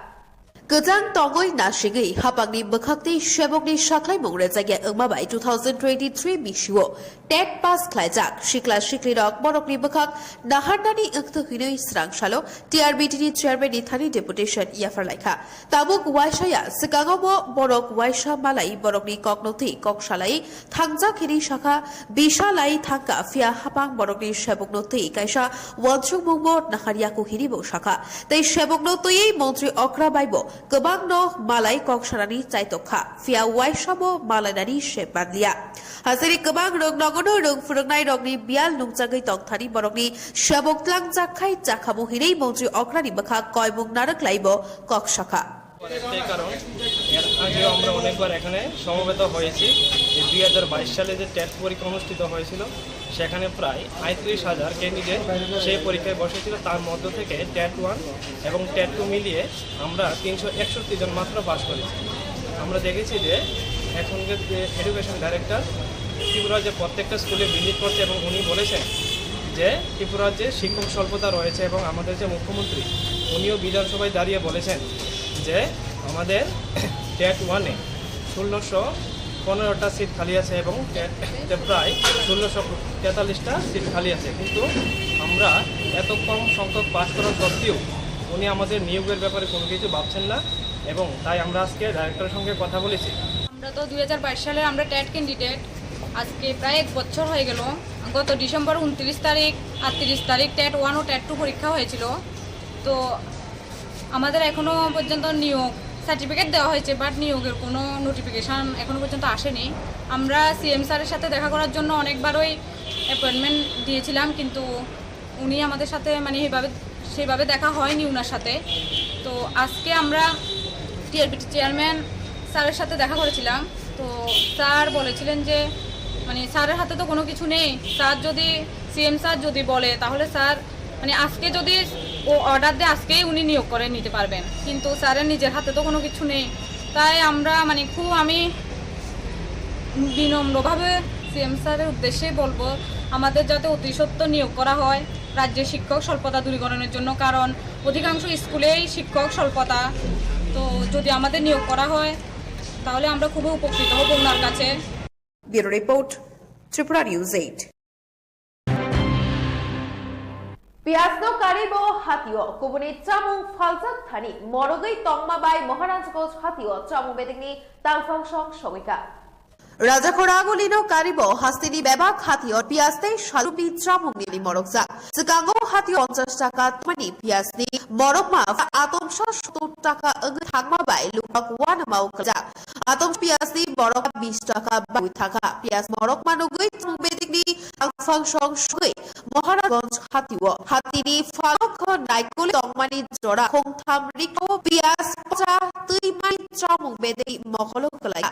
Kwchang tongwi nasigwi hapangni bwkhakni sebokni saklaimung rwjakya wngma bai two thousand twenty-three bisio TET pass khlaijak sikla siklirok borokni bwkhak naharnani wngthuk hinwi swrang salo T R B T ni chairman ni thani deputation yapharlaikha. Tabuk waisaya swkango bo borok waisa malai borokni kokno twi kok salai thangjak hinwi sakha, bisa lai thangka, phiya hapang borokni sebokno twi kaisa wansukmungbo naharyaku hinwi bo sakha. Tei sebokno twiwi montri okra baibo kwbangno malai kok sanani chaitokha, phiya waisabo malainani se manliya. Hasiri kwbang rwng nogono rwng phwrwngnairokni biyal nungjagwi tongthani borokni sebok tlangjak khai chakhamu hinwi montri okrani bwkha koimung narwk laibo kok sakha. একটাই কারণ, এর আগেও আমরা অনেকবার এখানে সমবেত হয়েছি যে দুই হাজার বাইশ সালে যে টেট পরীক্ষা অনুষ্ঠিত হয়েছিল, সেখানে প্রায় আটত্রিশ হাজার ক্যান্ডিডেট সেই পরীক্ষায় বসেছিল। তার মধ্য থেকে টেট ওয়ান এবং টেট টু মিলিয়ে আমরা তিনশো একষট্টি জন মাত্র পাস করেছি। আমরা দেখেছি যে এখনকার যে এডুকেশন ডাইরেক্টর ত্রিপুরার যে প্রত্যেকটা স্কুলে ভিজিট করছে এবং উনি বলেছেন যে ত্রিপুরার যে শিক্ষক স্বল্পতা রয়েছে এবং আমাদের যে মুখ্যমন্ত্রী, উনিও বিধানসভায় দাঁড়িয়ে বলেছেন যে আমাদের টেট ওয়ানে ষোলোশো পনেরোটা সিট খালি আছে এবং টেটে প্রায় ষোলোশো তেতাল্লিশটা সিট খালি আছে। কিন্তু আমরা এত কম সংখ্যক পাস করা সত্ত্বেও উনি আমাদের নিয়োগের ব্যাপারে কোনো কিছু ভাবছেন না, এবং তাই আমরা আজকে ডাইরেক্টরের সঙ্গে কথা বলেছি। আমরা তো দুই হাজার বাইশ সালের আমরা টেট ক্যান্ডিডেট, আজকে প্রায় এক বছর হয়ে গেল। গত ডিসেম্বর ঊনত্রিশ তারিখ, আটত্রিশ তারিখ টেট ওয়ান ও টেট টু পরীক্ষা হয়েছিল। তো আমাদের এখনো পর্যন্ত নিয়োগ সার্টিফিকেট দেওয়া হয়েছে, বাট নিয়োগের কোনো নোটিফিকেশন এখনো পর্যন্ত আসেনি। আমরা সিএম স্যারের সাথে দেখা করার জন্য অনেকবারই অ্যাপয়েন্টমেন্ট দিয়েছিলাম, কিন্তু উনি আমাদের সাথে মানে এইভাবে, সেইভাবে দেখা হয়নি ওনার সাথে। তো আজকে আমরা টিআরবিটি চেয়ারম্যান স্যারের সাথে দেখা করেছিলাম। তো স্যার বলেছিলেন যে মানে স্যারের হাতে তো কোনো কিছু নেই, স্যার যদি, সিএম স্যার যদি বলে, তাহলে স্যার মানে আজকে যদি ও অর্ডার দেয়, আজকেই উনি নিয়োগ করে নিতে পারবেন, কিন্তু স্যারের নিজের হাতে তো কোনো কিছু নেই। তাই আমরা মানে খুব, আমি বিনম্রভাবে সিএম স্যারের উদ্দেশ্যে বলবো, আমাদের যাতে অতি সত্বর নিয়োগ করা হয় রাজ্যে শিক্ষক স্বল্পতা দূরীকরণের জন্য, কারণ অধিকাংশ স্কুলেই শিক্ষক স্বল্পতা। তো যদি আমাদের নিয়োগ করা হয়, তাহলে আমরা খুবই উপকৃত হব ওনার কাছে। Bureau report, Tripura News eight. Piyasno karibo hatio kubuni chamung phaljak thani morogwi tongma bai Maharajganj hatio chamung bedekni tangphang song sogwika. Rajakhor agulino karibo hasteni bebak hatio piyas tei salupni chamungni morokjak. Swkango hatio ponchash taka tongmani piyasni morokma atomsa sottor taka wngwi thangma bai lukurok uanama ukjak. Atom piyasni morok bis taka bagwi thangkha. Piyas morok manugwi chamung bedekni tangphang song sugwi Maharajganj hatio. Hatini phalok naikoli tongmani jora khongtham rikao piyas pocha twimani chamung bedekni mokolo kwlai.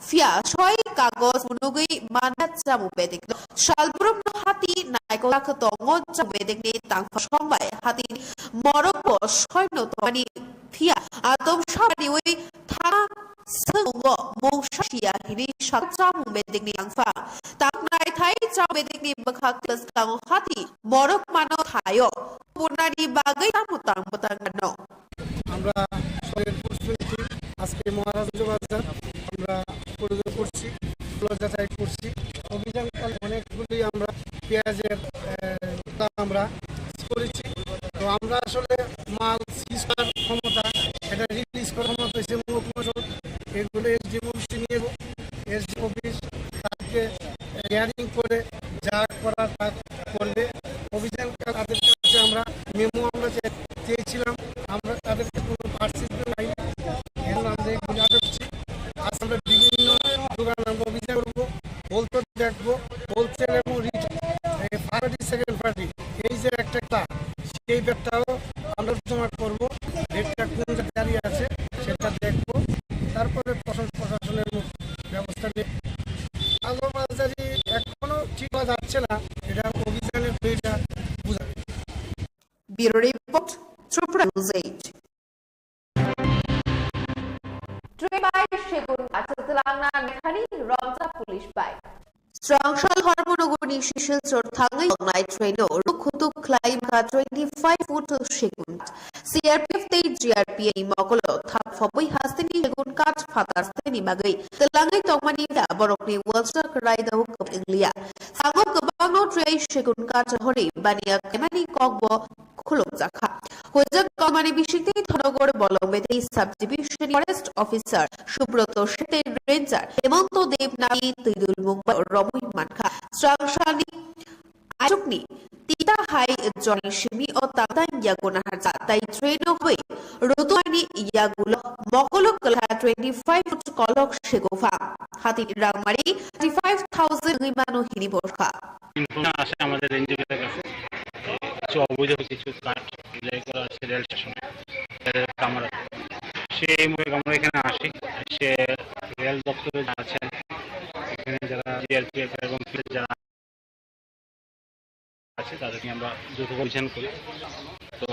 Phiya soi kagoj munugwi manna chamung bedekno. Salbrumno hati naikol tak tongo chamung bedekni tangphang song bai hatini morok bo soino tongmani. Phiya atom sabariwi thana Swngo mungsa siya hini sak chamung bedekni angphang. Tang naithai chamung bedekni bwkhak bwskango hati morok mano thaio. Purnani bagwi tamo tang bwtang ano. আমরা সরের প্রস্তুতি, আজকে মহারাজগঞ্জ বাজার আমরা পরিদর্শন করছি, তুলা যাচাই করছি। অভিযানকালে অনেকগুলি আমরা পেঁয়াজের, আহ, আমরা সিজ করেছি। তো আমরা আসলে মাল সিজ করার ক্ষমতা, এটা রিলিজ করার ক্ষমতা হচ্ছে মহকুমা সদর। এগুলো এসডিএম অফিসে নিয়ে যাবো। এসডিএম অফিস তাদেরকে হিয়ারিং করে যা করার তা করবে। অভিযান তাদের কাছে আমরা মেমো আমরা চে-, চেয়েছিলাম, আমরা তাদেরকে কোনো পার্সেন্ট নাই। এখন আমরা এগুলো আটকছি। আজ আমরা বিভিন্ন দোকান আমরা অভিযান করবো, বলতে দেখবো, হোলসেল এবং রিটেল, এই ফার্স্ট পার্টি, সেকেন্ড পার্টি, এই যে একটা, সেই ব্যাপারটাও আমরা জমা করবো। রেটটা কোন জায়গায় আছে সেটা দেখবো, তারপরে প্রশাসন, প্রশাসনের মধ্যে ব্যবস্থা নিয়ে। কালোবাজারি এখনো ঠিক করা যাচ্ছে না, এটা অভিযানের এটা বোঝা যাবে। Bureau report, Tripura News eight. Train bai segun gach twlangna naithani Ramcha police bai. Srangsal Hormonogorni Sisilchor thangwi tongnai traino rukhutuk khlai wngkha twenty-five foot segun. C R P F tei G R P ni mokolo thap phobwi hasteni segun kach phatar steni bagwi twlangwi tongmani da borokni walsa kwrai dao kwbang wngliya. Sango kwbangno tei segun kach hwnwi baniya khaimani kokbo khulumjakha. Hojak kokmani bisingtwi Dhonogor Bolong Bethei Subdivision Forest Officer Subroto Sete, Ranger Hemonto Dev nai twidul mungbai romwi mankha. Srangsalni achukni tita hai joni simi o tangtang yago naharja tai traino hoi rotuani yagulo mokolo kwlha twenty-five foot kolok segopha. Hati rangmari thirty-five thousand wngwi mano hini borkha. Information আসে আমাদের রেঞ্জারদের কাছে, কিছু অবৈধ কিছু কাঠ বিলাই করা হচ্ছে রেল স্টেশনে, রেলের কামরা। সেই মোড়ে আমরা এখানে আসি, এসে রেল দপ্তরে যারা আছেন, এখানে যারা জিআরপিএফ এবং পুলিশ যারা আছে, তাদেরকে আমরা যৌথ অভিযান করি। তো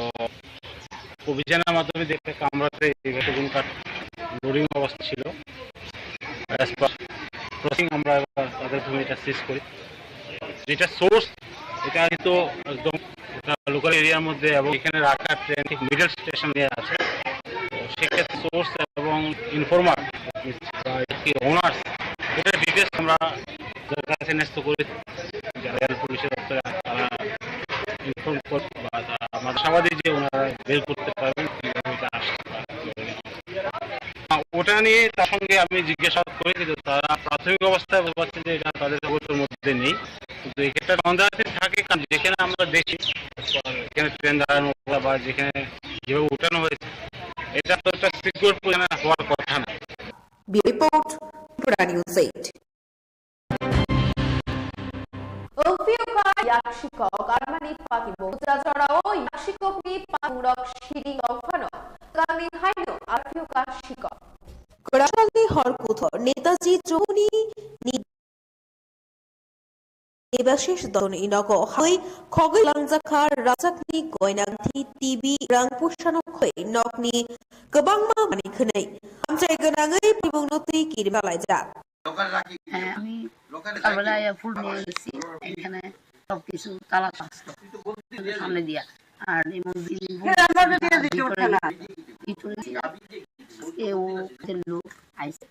অভিযানের মাধ্যমে দেখতে কামরাতে এগারো গুণ কাঠ লোডিং অবস্থা ছিল। অ্যাজ পার প্রসিং আমরা এবার তাদের জন্য এটা সিজ করি। যেটা সোর্স, এটা হয়তো একদম লোকাল এরিয়ার মধ্যে এবং এখানে রাখা ট্রেন ঠিক মিডল স্টেশনে আছে। তো সেক্ষেত্রে সোর্স এবং ইনফর্মার বা কি ওনার্স, এটা ডিটেলস আমরা যার কাছে ন্যস্ত করে যারা রেল পুলিশের দপ্তরে আছে, তারা ইনফর্ম করবে বা তারা আমাদের আশাবাদী যে ওনারা বের করতে পারবেন, কিভাবে এটা আসছে। আহ, ওটা নিয়ে তার সঙ্গে আমি জিজ্ঞাসাবাদ করি, কিন্তু তারা প্রাথমিক অবস্থায় বলছে যে এটা তাদের অবগতির মধ্যে নেই। কিন্তু এটা সন্দেহাতীত থাকে, কারণ যেখানে আমরা দেখি, এখানে ট্রেন দাঁড়ানো বা যেখানে যেভাবে উঠানো হয়েছে, এটা তো একটা সিকিউর পরিমাণে হওয়ার কথা না। Bureau report, Tripura News eight. Wngphiuka yaksikok armani patimung. Puja jorao yaksikokni patimung rok siring rok phano kangni haino arphiuka sikok. Kwrasalni hor kuthor Netaji Chowmuni ni Debashish Dotoni nogo hai khogwi langjakha rajak ni goina gthi T V rang puisa no khoi nok ni kwbangma manwi khwnwi amchai gwnangwi patimung no twi kirim laijak. হ্যাঁ, আমি সকালবেলায় ফুল নিয়ে গেছি, এখানে সবকিছু তালা আসতো সামনে দিয়া। আর এই মন্দির ভিতরে, ভিতরে ছিল। আজকে ও ওদের লোক আইছে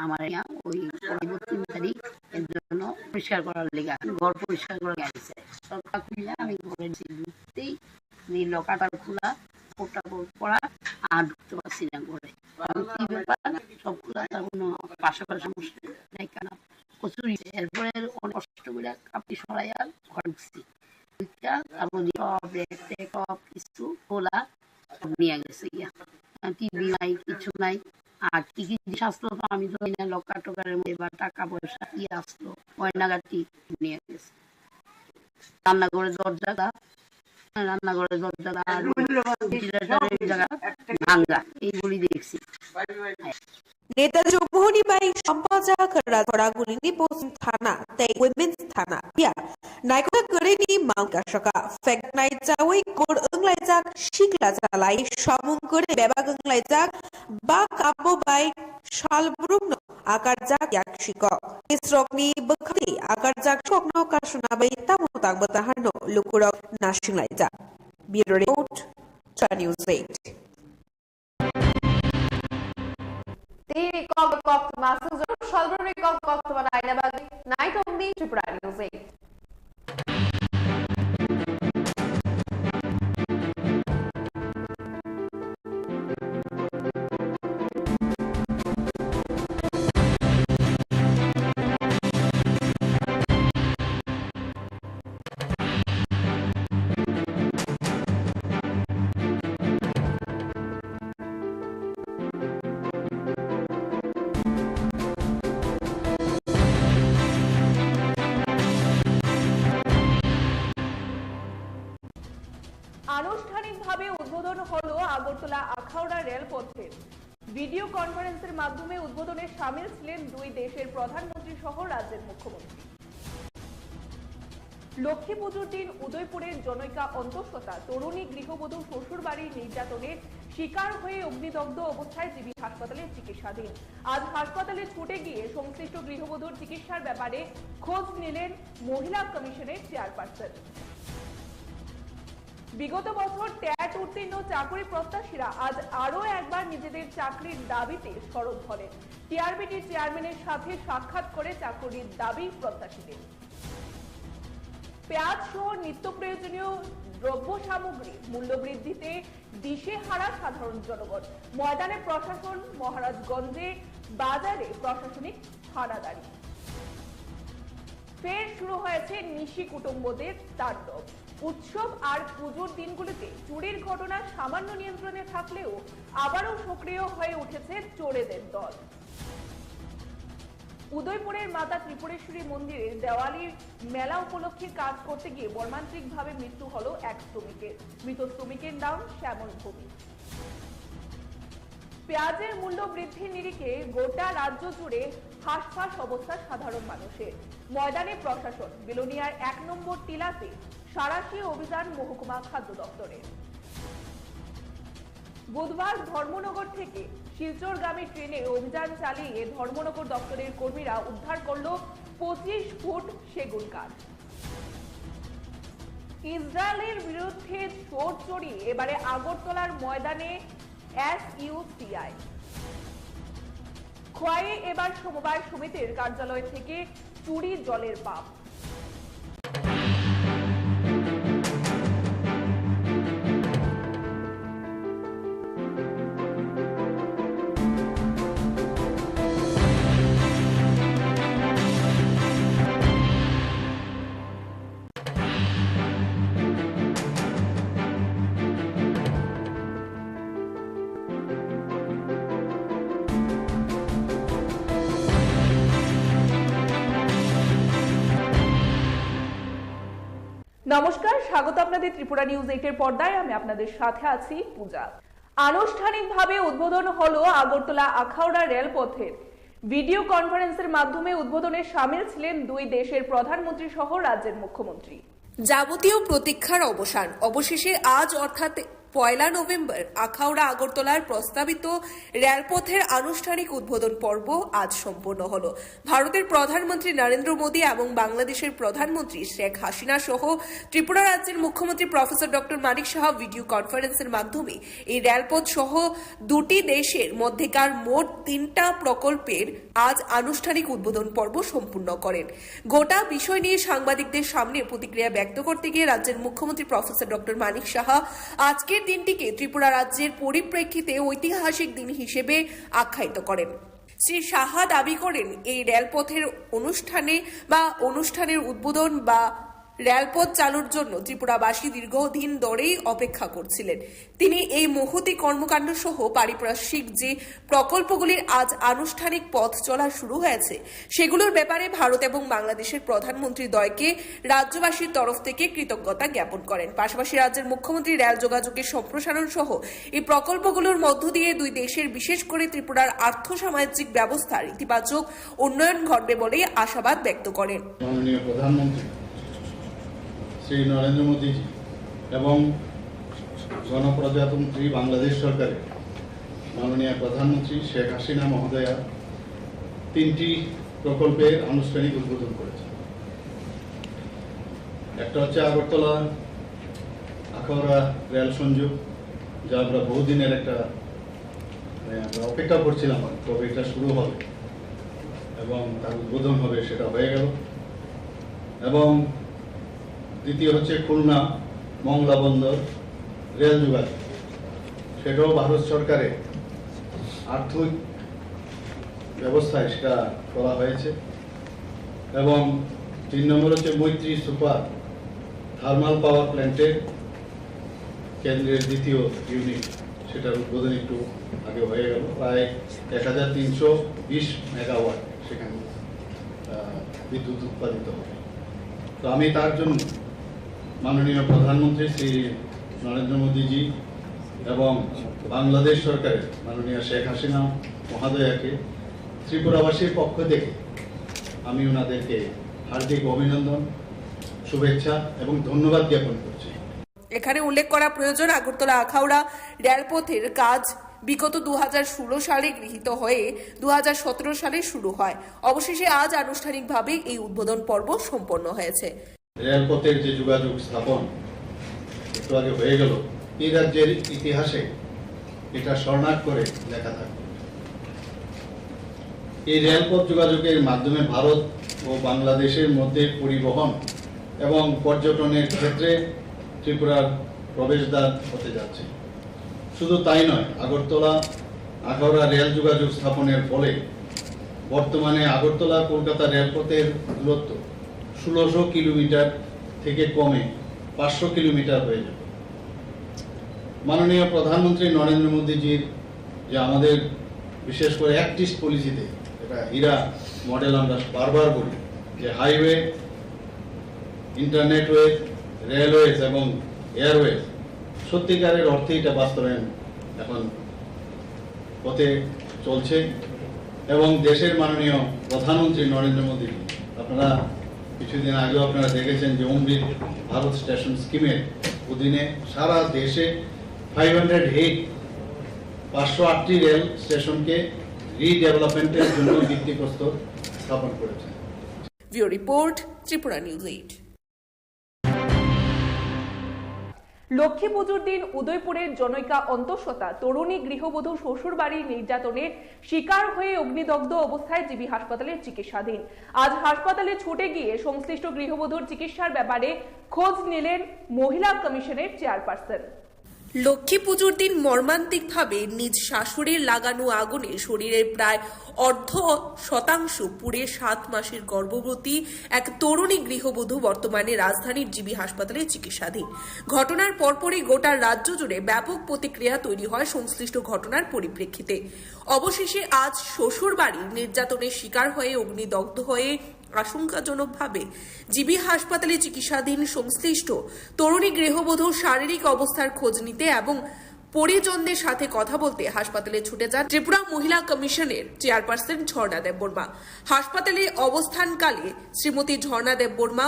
আমার ইয়া ওই পরবর্তী তারিখ এর জন্য পরিষ্কার করার লেগে, ঘর পরিষ্কার করার লেগে আইছে। সব কাজ মিলে আমি ঘরে ঢুকতেই এই লকারটা খোলা, কাপড় টাপড় পরা, আর ঢুকতে পারছি না ঘরে। আমি কি ব্যাপার, সব খোলা, তার কোনো পাশাপাশি সমস্যা নাই কেন? কচুরি, এরপরে অনেক কষ্ট করে কাপড় সরাই আর ঘরে ঢুকছি। ঢুকিয়া তারপর যে সব ব্যাগ ট্যাগ সব কিছু খোলা, সব নিয়ে গেছে গিয়া। টিভি নাই, কিছু নাই। আর কি কি জিনিস আসলো তো আমি তো জানি না, লকার টকারের মধ্যে বা টাকা পয়সা কি আসলো, গয়নাগাটি নিয়ে গেছে। রান্নাঘরের দরজাটা, রান্নাঘরের দরজাটা আর ওই refrigerator-এর জায়গা ভাঙ্গা, এইগুলি দেখছি। Netaji Chowmuni bai Sampajak Rajhora Gulini Post Thana tei Women's Thana ya naikok kwrwini mang kasaka fake nai chawi kor wnglaijak. sikla chalai samung kwrwi bebak wnglaijak ba kabo bai salbrumno akarjak yak sikok. Israokni bwkhati akarjak sikokno kasuna bai tamo tangbo taharno lukurok nasinglaijak. Bureau Report, Tripura News eight. Tini kok kok tma sujur, salbrumni kok kok tma naina bagwi naitomni Tripura News eight. আনুষ্ঠানিকভাবে উদ্বোধন হলো আগরতলা আখাউড়া রেলপথের। ভিডিও কনফারেন্সের মাধ্যমে উদ্বোধনে সামিল ছিলেন দুই দেশের প্রধানমন্ত্রী সহ রাজ্যের মুখ্যমন্ত্রী। লক্ষ্মী পুজোর দিন উদয়পুরের জনৈকা অন্তঃসত্ত্বা তরুণী গৃহবধূ শ্বশুরবাড়ির নির্যাতনের শিকার হয়ে অগ্নিদগ্ধ অবস্থায় জিবি হাসপাতালে চিকিৎসাধীন। আজ হাসপাতালে ছুটে গিয়ে সংশ্লিষ্ট গৃহবধূর চিকিৎসার ব্যাপারে খোঁজ নিলেন মহিলা কমিশনের চেয়ারপারসন। বিগত বছর ট্যাট উত্তীর্ণ চাকরি প্রত্যাশীরা আজ আরও একবার নিজেদের চাকরির দাবিতে সরব হলেন। টিআরবিটি চেয়ারম্যানের সাথে সাক্ষাৎ করে চাকরির দাবি প্রত্যাশীদের। পেঁয়াজ সহ নিত্য প্রয়োজনীয় দ্রব্য সামগ্রী মূল্যবৃদ্ধিতে দিশেহারা সাধারণ জনগণ। ময়দানে প্রশাসন, মহারাজগঞ্জে বাজারে প্রশাসনিক হানাদারি। ফের শুরু হয়েছে নিশি কুটুম্বদের তাণ্ডব। উৎসব আর পুজোর দিনগুলিতে চুরির ঘটনা সামান্য নিয়ন্ত্রণে থাকলেও আবারও সক্রিয় হয়ে উঠেছে চোরেদের দল। উদয়পুরের মাতা ত্রিপুরেশ্বরী মন্দিরের দেওয়ালির মেলা উপলক্ষে কাজ করতে গিয়ে মর্মান্তিকভাবে মৃত্যু হলো এক শ্রমিকের। মৃত শ্রমিকের নাম শ্যামল ভৌমিক। পেঁয়াজের মূল্য বৃদ্ধির নিরিখে গোটা রাজ্য জুড়ে হাঁসফাঁস অবস্থা সাধারণ মানুষের। ময়দানে প্রশাসন, বিলোনিয়ার এক নম্বর টিলাতে সাঁড়াশি অভিযান মহকুমা খাদ্য দপ্তরের। বুধবার ধর্মনগর থেকে শিলচরগামী ট্রেনে অভিযান চালিয়ে ধর্মনগর দপ্তরের কর্মীরা উদ্ধার করল পঁচিশ ফুট সেগুন কাঠ। ইসরায়েলের বিরুদ্ধে জোর চড়িয়ে এবারে আগরতলার ময়দানে এসইউসিআই। খোয়াইয়ে এবার সমবায় সমিতির কার্যালয় থেকে চুরি জলের পাম্প। নমস্কার, স্বাগত আপনাদের ত্রিপুরা নিউজ এইট এর পর্দায়, আমি আপনাদের সাথে আছি পূজা। আনুষ্ঠানিকভাবে উদ্বোধন হলো আগরতলা আখাউড়া রেলপথের। ভিডিও কনফারেন্সের মাধ্যমে উদ্বোধনে সামিল ছিলেন দুই দেশের প্রধানমন্ত্রী সহ রাজ্যের মুখ্যমন্ত্রী। যাবতীয় প্রতীক্ষার অবসান। অবশেষে আজ অর্থাৎ পয়লা নভেম্বর আখাউড়া আগরতলার প্রস্তাবিত রেলপথের আনুষ্ঠানিক উদ্বোধন পর্ব আজ সম্পন্ন হলো। ভারতের প্রধানমন্ত্রী নরেন্দ্র মোদী এবং বাংলাদেশের প্রধানমন্ত্রী শেখ হাসিনা সহ ত্রিপুরা রাজ্যের মুখ্যমন্ত্রী প্রফেসর ডক্টর মানিক সাহা ভিডিও কনফারেন্সের মাধ্যমে এই রেলপথ সহ দুটি দেশের মধ্যেকার মোট তিনটা প্রকল্পের আজ আনুষ্ঠানিক উদ্বোধন পর্ব সম্পূর্ণ করেন। গোটা বিষয় নিয়ে সাংবাদিকদের সামনে প্রতিক্রিয়া ব্যক্ত করতে গিয়ে রাজ্যের মুখ্যমন্ত্রী প্রফেসর ডক্টর মানিক সাহা আজকের দিনটিকে ত্রিপুরা রাজ্যের পরিপ্রেক্ষিতে ঐতিহাসিক দিন হিসেবে আখ্যায়িত করেন। শ্রী সাহা দাবি করেন, এই রেলপথের অনুষ্ঠানে বা অনুষ্ঠানের উদ্বোধন বা রেলপথ চালুর জন্য ত্রিপুরাবাসী দীর্ঘদিন ধরেই অপেক্ষা করছিলেন। তিনি এই মহতী কর্মকাণ্ড সহ পারিপার্শ্বিক যে প্রকল্পগুলির আজ আনুষ্ঠানিক পথ চলা শুরু হয়েছে, সেগুলোর ব্যাপারে ভারত এবং বাংলাদেশের প্রধানমন্ত্রী দ্বয়কে রাজ্যবাসীর তরফ থেকে কৃতজ্ঞতা জ্ঞাপন করেন। পাশাপাশি রাজ্যের মুখ্যমন্ত্রী রেল যোগাযোগের সম্প্রসারণ সহ এই প্রকল্পগুলোর মধ্য দিয়ে দুই দেশের, বিশেষ করে ত্রিপুরার আর্থ সামাজিক ব্যবস্থার ইতিবাচক উন্নয়ন ঘটবে বলেই আশাবাদ ব্যক্ত করেন। মাননীয় প্রধানমন্ত্রী শ্রী নরেন্দ্র মোদীজি এবং গণপ্রজাতন্ত্রী বাংলাদেশ সরকারের মাননীয় প্রধানমন্ত্রী শেখ হাসিনা মহোদয়া তিনটি প্রকল্পের আনুষ্ঠানিক উদ্বোধন করেছেন। একটা হচ্ছে আগরতলা আখাউড়া রেল সংযোগ, যা আমরা বহুদিনের একটা, মানে, আমরা অপেক্ষা করছিলাম কবে এটা শুরু হবে এবং তার উদ্বোধন হবে, সেটা হয়ে গেল। এবং দ্বিতীয় হচ্ছে খুলনা মংলা বন্দর রেল যোগাযোগ, সেটাও ভারত সরকারের আর্থিক ব্যবস্থায় সেটা করা হয়েছে। এবং তিন নম্বর হচ্ছে মৈত্রী সুপার থার্মাল পাওয়ার প্ল্যান্টের কেন্দ্রের দ্বিতীয় ইউনিট, সেটার উদ্বোধন একটু আগে হয়ে গেল। প্রায় এক হাজার তিনশো বিশ মেগাওয়াট সেখানে, আহ, বিদ্যুৎ উৎপাদিত হবে। তো আমি তার জন্য মাননীয় প্রধানমন্ত্রী শ্রী নরেন্দ্র মোদীজি এবং বাংলাদেশ সরকারের মাননীয় শেখ হাসিনা মহোদয়াকে ত্রিপুরাবাসীর পক্ষ থেকে আমি ওনাদেরকে হার্দিক অভিনন্দন, শুভেচ্ছা এবং ধন্যবাদ জ্ঞাপন করছি। এখানে উল্লেখ করা প্রয়োজন, আগরতলা আখাউড়া রেলপথের কাজ বিগত দু সালে গৃহীত হয়ে দু সালে শুরু হয়। অবশেষে আজ আনুষ্ঠানিকভাবে এই উদ্বোধন পর্ব সম্পন্ন হয়েছে। রেলপথের যে যোগাযোগ স্থাপন একটু আগে হয়ে গেল, এই রাজ্যের ইতিহাসে এটা স্বর্ণাক্ষরে লেখা থাকবে। এই রেলপথ যোগাযোগের মাধ্যমে ভারত ও বাংলাদেশের মধ্যে পরিবহন এবং পর্যটনের ক্ষেত্রে ত্রিপুরার প্রবেশদ্বার হতে যাচ্ছে। শুধু তাই নয়, আগরতলা আখাউড়া রেল যোগাযোগ স্থাপনের ফলে বর্তমানে আগরতলা কলকাতা রেলপথের দূরত্ব ষোলোশো কিলোমিটার থেকে কমে পাঁচশো কিলোমিটার হয়ে যাবে। মাননীয় প্রধানমন্ত্রী নরেন্দ্র মোদীজির যে আমাদের বিশেষ করে অ্যাক্ট ইস্ট পলিসিতে, এটা হীরা মডেল আমরা বারবার বলি, যে হাইওয়ে, ইন্টারনেটওয়েজ, রেলওয়েজ এবং এয়ারওয়েজ, সত্যিকারের অর্থে এটা বাস্তবায়ন এখন পথে চলছে। এবং দেশের মাননীয় প্রধানমন্ত্রী নরেন্দ্র মোদী, আপনারা কিছুদিন আগেও আপনারা দেখেছেন যে অমৃত ভারত স্টেশন স্কিমের অধীনে সারা দেশে ফাইভ হান্ড্রেড এইট, পাঁচশো আটটি রেল স্টেশনকে রিডেভেলপমেন্টের জন্য ভিত্তিপ্রস্তর স্থাপন করেছেন। Bureau report, Tripura news eight. Lakshmi পুজোর দিন উদয়পুরের জনৈকা অন্তঃসত্ত্বা তরুণী গৃহবধূ শ্বশুরবাড়ির নির্যাতনের শিকার হয়ে অগ্নিদগ্ধ অবস্থায় জিবি হাসপাতালে চিকিৎসাধীন। আজ হাসপাতালে ছুটে গিয়ে সংশ্লিষ্ট গৃহবধূর চিকিৎসার ব্যাপারে খোঁজ নিলেন মহিলা কমিশনের চেয়ারপারসন। লক্ষ্মী পুজোর দিন মর্মান্তিকভাবে নিজ শাশুড়ির লাগানো আগুনে শরীরের প্রায় অর্ধ শতাংশ পুড়ে সাত মাসের গর্ভবতী এক তরুণী গৃহবধূ বর্তমানে রাজধানীর জিবি হাসপাতালে চিকিৎসাধীন। ঘটনার পরপরই গোটা রাজ্য জুড়ে ব্যাপক প্রতিক্রিয়া তৈরি হয় সংশ্লিষ্ট ঘটনার পরিপ্রেক্ষিতে। অবশেষে আজ শ্বশুর বাড়ির নির্যাতনের শিকার হয়ে অগ্নিদগ্ধ হয়ে আশঙ্কাজনকভাবে জিবি হাসপাতালে চিকিৎসাধীন সংশ্লিষ্ট তরুণী গৃহবধূর শারীরিক অবস্থার খোঁজ নিতে এবং পরিজনদের সাথে কথা বলতে হাসপাতালে ছুটে যান ত্রিপুরা মহিলা কমিশনের চেয়ারপারসন ঝর্ণা দেববর্মা। হাসপাতালে অবস্থানকালে শ্রীমতী ঝর্ণা দেববর্মা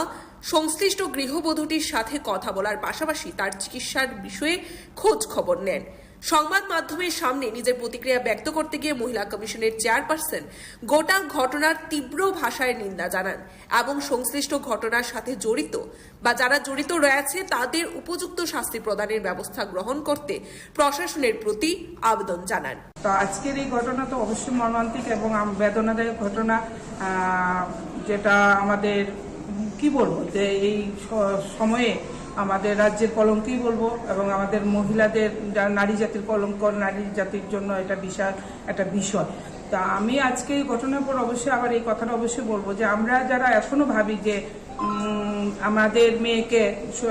সংশ্লিষ্ট গৃহবধূটির সাথে কথা বলার পাশাপাশি তার চিকিৎসার বিষয়ে খোঁজ খবর নেন। সংবাদ মাধ্যমের সামনে নিজের প্রতিক্রিয়া ব্যক্ত করতে গিয়ে মহিলা কমিশনের চেয়ারপারসন গোটা ঘটনার তীব্র ভাষায় নিন্দা জানান এবং সংশ্লিষ্ট ঘটনার সাথে জড়িত বা যারা জড়িত রয়েছে তাদের উপযুক্ত শাস্তি প্রদানের ব্যবস্থা গ্রহণ করতে প্রশাসনের প্রতি আবেদন জানান। তো আজকের এই ঘটনা তো অবশ্যই মর্মান্তিক এবং আম-, বেদনাদায়ক ঘটনা, আহ, যেটা আমাদের, উম, কি বলবো, যে এই স-, সময়ে আমাদের রাজ্যের কলঙ্কই বলবো এবং আমাদের মহিলাদের, যা নারী জাতির কলঙ্ক, নারী জাতির জন্য এটা বিশাল একটা বিষয়। তা আমি আজকে এই ঘটনার পর অবশ্যই আবার এই কথাটা অবশ্যই বলবো যে আমরা যারা এখনো ভাবি যে, উম, আমাদের মেয়েকে স-,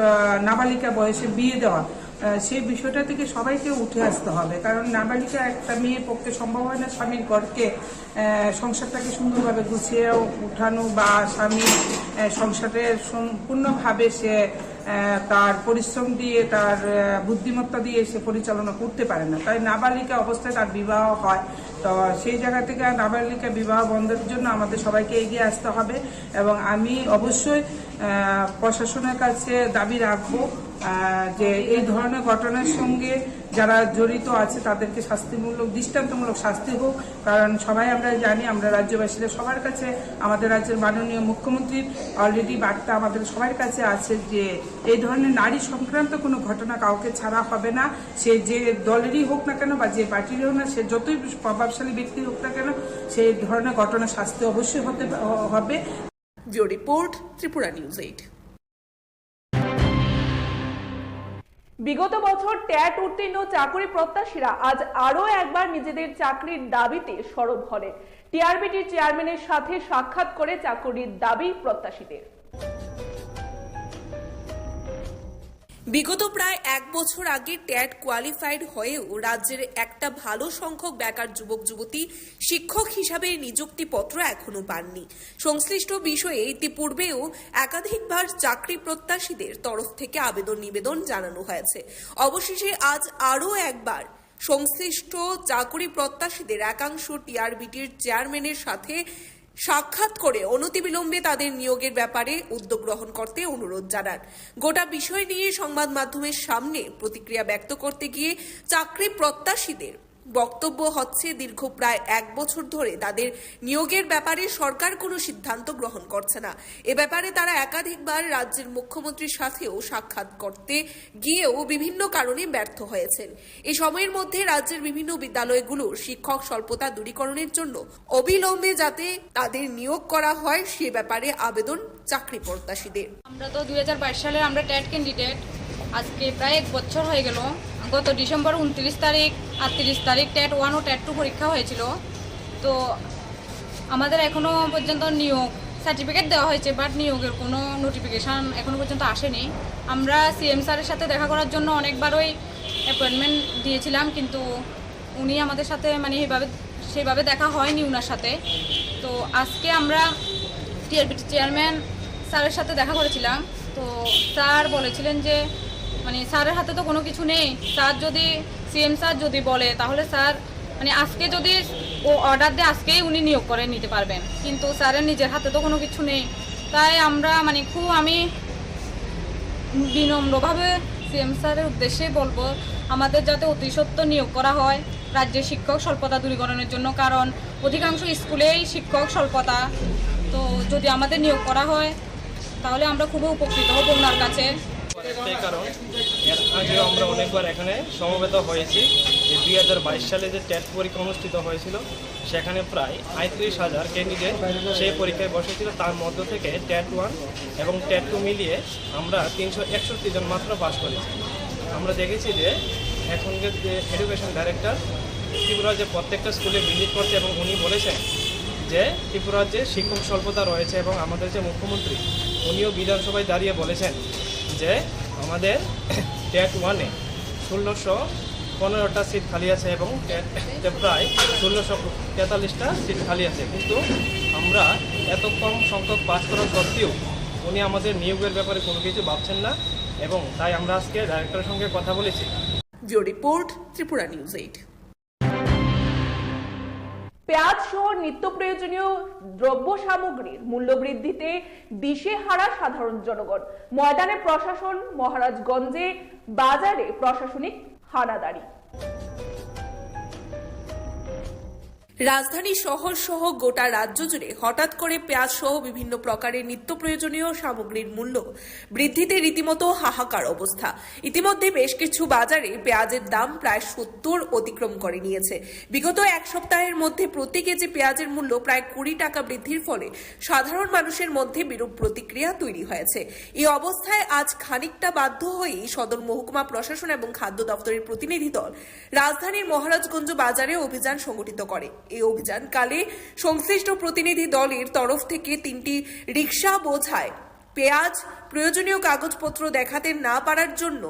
নাবালিকা বয়সে বিয়ে দেওয়া, আহ, সেই বিষয়টা থেকে সবাইকে উঠে আসতে হবে, কারণ নাবালিকা একটা মেয়ের পক্ষে সম্ভব হয় না স্বামীর ঘরকে, আহ, সংসারটাকে সুন্দরভাবে গুছিয়ে উঠানো বা স্বামীর, আহ, সংসারে সম্পূর্ণভাবে সে, আহ, তার পরিশ্রম দিয়ে, তার, আহ, বুদ্ধিমত্তা দিয়ে সে পরিচালনা করতে পারে না। তাই নাবালিকা অবস্থায় তার বিবাহ হয়। তো সেই জায়গা থেকে নাবালিকা বিবাহ বন্ধের জন্য আমাদের সবাইকে এগিয়ে আসতে হবে এবং আমি অবশ্যই আহ, প্রশাসনের কাছে দাবি রাখবো, আহ, যে এই ধরনের ঘটনার সঙ্গে যারা জড়িত আছে তাদেরকে শাস্তিমূলক, দৃষ্টান্তমূলক শাস্তি হোক। কারণ সবাই আমরা জানি, আমরা রাজ্যবাসীরা সবার কাছে, আমাদের রাজ্যের মাননীয় মুখ্যমন্ত্রীর অলরেডি বার্তা আমাদের সবার কাছে আছে যে এই ধরনের নারী সংক্রান্ত কোনো ঘটনা কাউকে ছাড়া হবে না। সে যে দলেরই হোক না কেন বা যে পার্টিরই হোক না, সে যতই প্রভাবশালী ব্যক্তি হোক না কেন, সেই ধরনের ঘটনা শাস্তি অবশ্যই হতে হবে। Bureau report, Tripura news eight. বিগত বছর ট্যাট উত্তীর্ণ চাকরি প্রত্যাশীরা আজ আরও একবার নিজেদের চাকরির দাবিতে সরব হলেন। টিআরবিটির চেয়ারম্যানের সাথে সাক্ষাৎ করে চাকরির দাবি প্রত্যাশীদের। বিগত প্রায় এক বছর আগে ট্যাট কোয়ালিফাইড হয়েও রাজ্যের একটা ভালো সংখ্যক বেকার যুবক যুবতী শিক্ষক হিসাবে নিযুক্তিপত্র এখনো পাননি। সংশ্লিষ্ট বিষয়ে ইতিপূর্বেও একাধিকবার চাকরি প্রত্যাশীদের তরফ থেকে আবেদন নিবেদন জানানো হয়েছে। অবশেষে আজ আরও একবার সংশ্লিষ্ট চাকরি প্রত্যাশীদের একাংশ টিআরবিটির চেয়ারম্যানের সাথে সাক্ষাৎ করে অনতিবিলম্বে তাদের নিয়োগের ব্যাপারে উদ্যোগ গ্রহণ করতে অনুরোধ জানান। গোটা বিষয় নিয়ে সংবাদ মাধ্যমের সামনে প্রতিক্রিয়া ব্যক্ত করতে গিয়ে চাকরি প্রত্যাশীদের বক্তব্য হচ্ছে, দীর্ঘ প্রায় এক বছর ধরে তাদের নিয়োগের ব্যাপারে সরকার কোনো সিদ্ধান্ত গ্রহণ করছে না। এ ব্যাপারে তারা একাধিকবার রাজ্যের মুখ্যমন্ত্রীর সাথেও সাক্ষাৎ করতে গিয়েও বিভিন্ন কারণে ব্যর্থ হয়েছেন। এই সময়ের মধ্যে রাজ্যের বিভিন্ন বিদ্যালয়গুলোর শিক্ষক স্বল্পতা দূরীকরণের জন্য অবিলম্বে যাতে তাদের নিয়োগ করা হয়, সে ব্যাপারে আবেদন চাকরি প্রত্যাশীদের। আমরা তো দুই হাজার বাইশ সালের আমরা ট্যাট ক্যান্ডিডেট। আজকে প্রায় এক বছর হয়ে গেল। গত ডিসেম্বর ঊনত্রিশ তারিখ, আটত্রিশ তারিখ ট্যাট ওয়ান ও ট্যাট টু পরীক্ষা হয়েছিল। তো আমাদের এখনো পর্যন্ত নিয়োগ সার্টিফিকেট দেওয়া হয়েছে, বাট নিয়োগের কোনো নোটিফিকেশন এখনো পর্যন্ত আসেনি। আমরা সিএম স্যারের সাথে দেখা করার জন্য অনেকবারই অ্যাপয়েন্টমেন্ট দিয়েছিলাম, কিন্তু উনি আমাদের সাথে মানে এইভাবে, সেইভাবে দেখা হয়নি ওনার সাথে। তো আজকে আমরা টিআরবিটি চেয়ারম্যান স্যারের সাথে দেখা করেছিলাম। তো স্যার বলেছিলেন যে মানে স্যারের হাতে তো কোনো কিছু নেই, স্যার যদি, সিএম স্যার যদি বলে, তাহলে স্যার মানে আজকে যদি ও অর্ডার দেয়, আজকেই উনি নিয়োগ করে নিতে পারবেন, কিন্তু স্যারের নিজের হাতে তো কোনো কিছু নেই। তাই আমরা মানে খুব, আমি বিনম্রভাবে সিএম স্যারের উদ্দেশ্যে বলবো, আমাদের যাতে অতি সত্বর নিয়োগ করা হয় রাজ্যের শিক্ষক স্বল্পতা দূরীকরণের জন্য, কারণ অধিকাংশ স্কুলেই শিক্ষক স্বল্পতা। তো যদি আমাদের নিয়োগ করা হয়, তাহলে আমরা খুবই উপকৃত হব ওনার কাছে। একটাই কারণ, এর আগেও আমরা অনেকবার এখানে সমবেত হয়েছি যে দুই হাজার বাইশ সালে যে ট্যাট পরীক্ষা অনুষ্ঠিত হয়েছিল, সেখানে প্রায় আটত্রিশ হাজার ক্যান্ডিডেট সেই পরীক্ষায় বসেছিল। তার মধ্য থেকে ট্যাট ওয়ান এবং ট্যাট টু মিলিয়ে আমরা তিনশো একষট্টি জন মাত্র পাস করেছি। আমরা দেখেছি যে এখনকার যে এডুকেশন ডাইরেক্টর ত্রিপুরার যে প্রত্যেকটা স্কুলে ভিজিট করছে এবং উনি বলেছেন যে ত্রিপুরার যে শিক্ষক স্বল্পতা রয়েছে এবং আমাদের যে মুখ্যমন্ত্রী, উনিও বিধানসভায় দাঁড়িয়ে বলেছেন যে আমাদের ট্যাট ওয়ানে ষোলোশো পনেরোটা সিট খালি আছে এবং ট্যাটে প্রায় ষোলোশো তেতাল্লিশটা সিট খালি আছে, কিন্তু আমরা এত কম সংখ্যক পাস করা সত্ত্বেও উনি আমাদের নিয়োগের ব্যাপারে কোনো কিছু ভাবছেন না এবং তাই আমরা আজকে ডাইরেক্টরের সঙ্গে কথা বলেছি। Bureau report, Tripura news eight. পেঁয়াজ সহ নিত্য প্রয়োজনীয় দ্রব্য সামগ্রীর মূল্য বৃদ্ধিতে দিশেহারা সাধারণ জনগণ। ময়দানে প্রশাসন, মহারাজগঞ্জে বাজারে প্রশাসনিক হানাদারি। রাজধানী শহর সহ গোটা রাজ্য জুড়ে হঠাৎ করে পেঁয়াজ সহ বিভিন্ন প্রকারের নিত্য প্রয়োজনীয় সামগ্রীর মূল্য বৃদ্ধিতে রীতিমতো হাহাকার অবস্থা। ইতিমধ্যে বেশ কিছু বাজারে পেঁয়াজের দাম প্রায় সত্তর অতিক্রম করে নিয়েছে। বিগত এক সপ্তাহের মধ্যে প্রতি কেজি পেঁয়াজের মূল্য প্রায় কুড়ি টাকা বৃদ্ধির ফলে সাধারণ মানুষের মধ্যে বিরূপ প্রতিক্রিয়া তৈরি হয়েছে। এই অবস্থায় আজ খানিকটা বাধ্য হয়েই সদর মহকুমা প্রশাসন এবং খাদ্য দপ্তরের প্রতিনিধি দল রাজধানীর মহারাজগঞ্জ বাজারে অভিযান সংগঠিত করে। এই অভিযানকালে সংশ্লিষ্ট প্রতিনিধি দলের তরফ থেকে তিনটি রিক্সা বোঝায় পেঁয়াজ প্রয়োজনীয় কাগজপত্র দেখাতে না পারার জন্য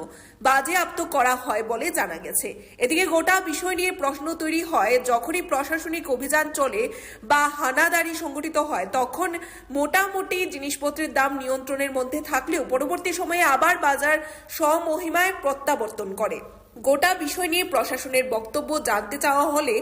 বাজেয়াপ্ত করা হয় বলে জানা গেছে। এদিকে গোটা বিষয় নিয়ে প্রশ্ন তৈরি হয়, যখনই প্রশাসনিক অভিযান চলে বা হানাদারি সংঘটিত হয়, তখন মোটামুটি জিনিসপত্রের দাম নিয়ন্ত্রণের মধ্যে থাকলেও পরবর্তী সময়ে আবার বাজার স্বমহিমায় প্রত্যাবর্তন করে। গোটা বিষয় নিয়ে প্রশাসনের বক্তব্য জানতে চাওয়া হলে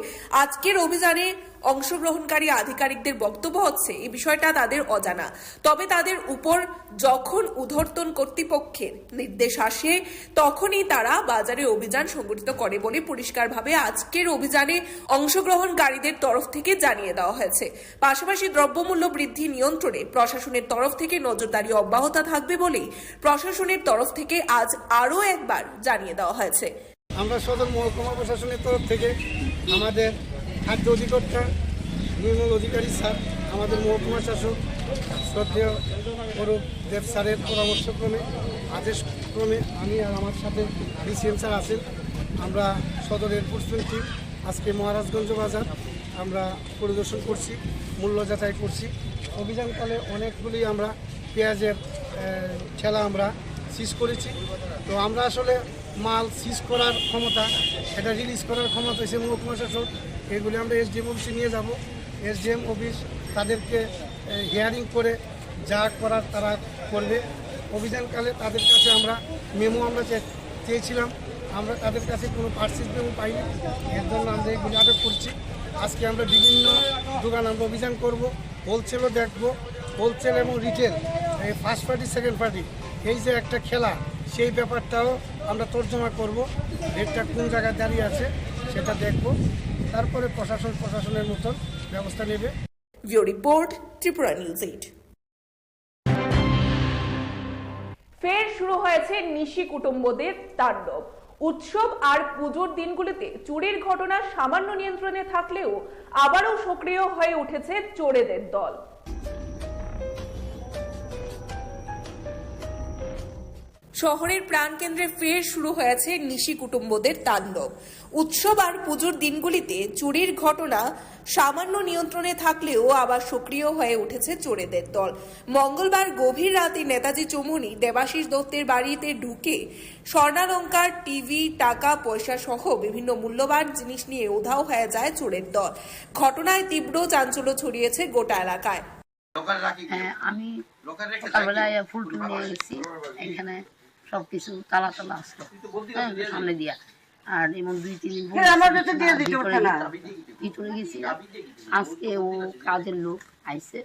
আজকের অভিযানে অংশগ্রহণকারী আধিকারিকদের বক্তব্য হচ্ছে এই বিষয়টা তাদের অজানা, তবে তাদের উপর যখন ঊর্ধ্বতন কর্তৃপক্ষের নির্দেশ আসে, তখনই তারা বাজারে অভিযান সংগঠিত করে বলে পরিষ্কারভাবে আজকের অভিযানে অংশগ্রহণকারীদের তরফ থেকে জানিয়ে দেওয়া হয়েছে। পাশাপাশি দ্রব্যমূল্য বৃদ্ধি নিয়ন্ত্রণে প্রশাসনের তরফ থেকে নজরদারি অব্যাহত থাকবে বলেই প্রশাসনের তরফ থেকে আজ আরও একবার জানিয়ে দেওয়া হয়েছে। আমরা সদর মহকুমা প্রশাসনের তরফ থেকে আমাদের খাদ্য অধিকর্তা নির্মল অধিকারী স্যার, আমাদের মহকুমা শাসক শ্রদ্ধেয় অরূপ দেব স্যারের পরামর্শক্রমে, আদেশক্রমে আমি আর আমার সাথে ডিসিএম স্যার আছেন। আমরা সদর এনফোর্সমেন্ট টিম আজকে মহারাজগঞ্জ বাজার আমরা পরিদর্শন করছি, মূল্য যাচাই করছি। অভিযানকালে অনেকগুলি আমরা পেঁয়াজের, আহ, ঠেলা আমরা সিজ করেছি। তো আমরা আসলে মাল সিজ করার ক্ষমতা, এটা রিলিজ করার ক্ষমতা হচ্ছে মহকুমা শাসক। এগুলি আমরা এসডিএম অফিসে নিয়ে যাব। এসডিএম অফিস তাদেরকে, আহ, হিয়ারিং করে যা করার তারা করবে। অভিযানকালে তাদের কাছে আমরা মেমো আমরা চে-, চেয়েছিলাম, আমরা তাদের কাছে কোনো পার্সেস মেমো পাইনি, এর জন্য আমরা এগুলি আটক করছি। আজকে আমরা বিভিন্ন দোকান আমরা অভিযান করব, হোলসেলও দেখব, হোলসেল এবং রিটেল, এই ফার্স্ট পার্টি, সেকেন্ড পার্টি, এই যে একটা খেলা, সেই ব্যাপারটাও আমরা তর্জমা করব, রেটটা কোন জায়গায় দাঁড়িয়ে আছে সেটা দেখব, তারপরে প্রশাসন প্রশাসনের মতন ব্যবস্থা নেবে। Bureau report, Tripura news eight. ফের শুরু হয়েছে নিশি কুটুম্বদের তাণ্ডব। উৎসব আর পুজোর দিনগুলিতে চুরির ঘটনা সামান্য নিয়ন্ত্রণে থাকলেও আবারও সক্রিয় হয়ে উঠেছে চোরেদের দল। শহরের প্রাণকেন্দ্রে ফের শুরু হয়েছে নিশি কুটুম্বদের তাণ্ডব। উৎসব আর পুজোর দিনগুলিতে চুরির ঘটনা সামান্য নিয়ন্ত্রণে থাকলেও আবার সক্রিয় হয়ে উঠেছে চোরেদের দল। মঙ্গলবার গভীর রাতে নেতাজি চৌমুহনী দেবাশিস দত্তের বাড়িতে ঢুকে স্বর্ণালংকার, টিভি, টাকা পয়সা সহ বিভিন্ন মূল্যবান জিনিস নিয়ে উধাও হয়ে যায় চোরের দল। ঘটনায় তীব্র চাঞ্চল্য ছড়িয়েছে গোটা এলাকায়। হ্যাঁ, আমি সকালবেলায় ফুল টুল নিয়ে গেছি, এখানে সবকিছু তালা তালা আসলো, হ্যাঁ, সামনে দিয়া। আর এমন দুই তিন দিন হ্যাঁ, আমার কাছে দিয়ে দিতে ভিতরে পারতো না। গেছি। ভিতরে গেছি না। আজকে ও কাজের লোক আইছে,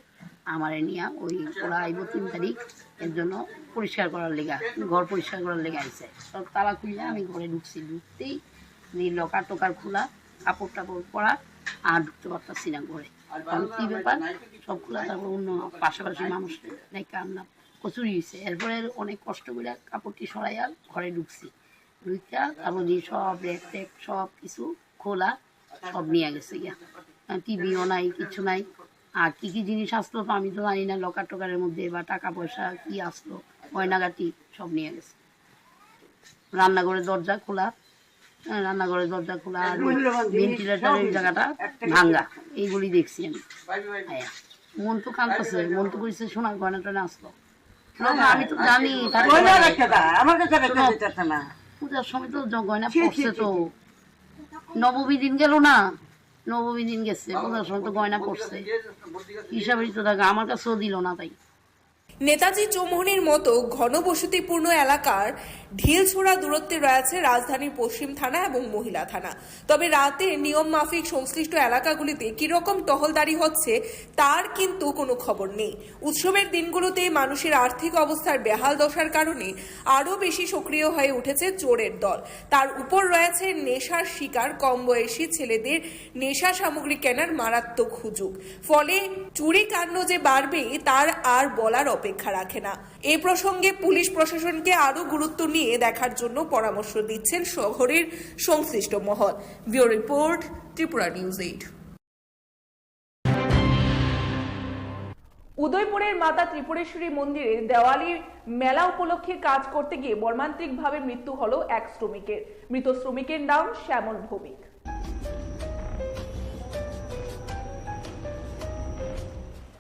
আমারে নিয়ে ওই ওরা আইবো তিন তারিখ, এর জন্য পরিষ্কার করার লেগে, ঘর পরিষ্কার করার লেগে আইছে। সব তালা খুলে আমি ঘরে ঢুকছি, ঢুকতেই এই লকার টকার খোলা, কাপড় টাপড় পরা, আর ঢুকতে পারতাছি না ঘরে। কারণ কি ব্যাপার, সব খোলা, তারপর অন্য পাশাপাশি মানুষ দেখে আমরা কচুরি হয়েছে। এরপরে অনেক কষ্ট করে কাপড়টি সরাইয়া ঘরে ঢুকছি, ঢুকিয়া তারপর দিয়ে সব ব্যাগ ট্যাগ সব কিছু খোলা, সব নিয়ে গেছে গিয়া। টিভিও নাই, কিছু নাই। আর কি কি জিনিস আসলো তো আমি তো জানি না, লকার টকারের মধ্যে বা টাকা পয়সা কি আসলো, গয়নাগাটি সব নিয়ে গেছে। রান্নাঘরের দরজা খোলা, হ্যাঁ, রান্নাঘরের দরজা খোলা আর ভেন্টিলেটরের জায়গাটা ভাঙ্গা, এইগুলি দেখছি আমি। হ্যাঁ, মন তো কাঁদতেছে, মন তো কইছে সোনার গয়না টয়না আসলো। না, না, আমি তো জানি, তার গয়না গয়না রাখে না, আমার কাছে রাখতে শোনো, দিতেছে না। পূজার সময় তো জ-, গয়না ছি, ছি, পড়ছে ছি, তো। ছি। নবমী দিন গেল না, নবমী দিন গেছে, পূজার সময় তো গয়না পড়ছে। হিসাবেই তো থাকে, আমার কাছেও দিল না তাই। নেতাজি চৌমুহনীর মতো ঘনবসতিপূর্ণ এলাকার ঢিলছোড়া দূরত্বে রয়েছে রাজধানীর পশ্চিম থানা এবং মহিলা থানা। তবে রাতে নিয়ম মাফিক সংশ্লিষ্ট এলাকাগুলিতে কিরকম টহলদারি হচ্ছে, তার কিন্তু কোনো খবর নেই। উৎসবের দিনগুলোতে মানুষের আর্থিক অবস্থার বেহাল দশার কারণে আরও বেশি সক্রিয় হয়ে উঠেছে চোরের দল। তার উপর রয়েছে নেশার শিকার কম বয়সী ছেলেদের নেশা সামগ্রী কেনার মারাত্মক হুজুগ। ফলে চুরি কাণ্ড যে বাড়বে, তার আর বলার অপেক্ষা রাখে না। এ প্রসঙ্গে পুলিশ প্রশাসনকে আরও গুরুত্ব নিয়ে দেখার জন্য পরামর্শ দিচ্ছেন শহরের সংশ্লিষ্ট মহল। Bureau report, Tripura news eight. উদয়পুরের মাতা ত্রিপুরেশ্বরী মন্দিরে দেওয়ালির মেলা উপলক্ষে কাজ করতে গিয়ে মর্মান্তিকভাবে মৃত্যু হলো এক শ্রমিকের। মৃত শ্রমিকের নাম শ্যামল ভৌমিক।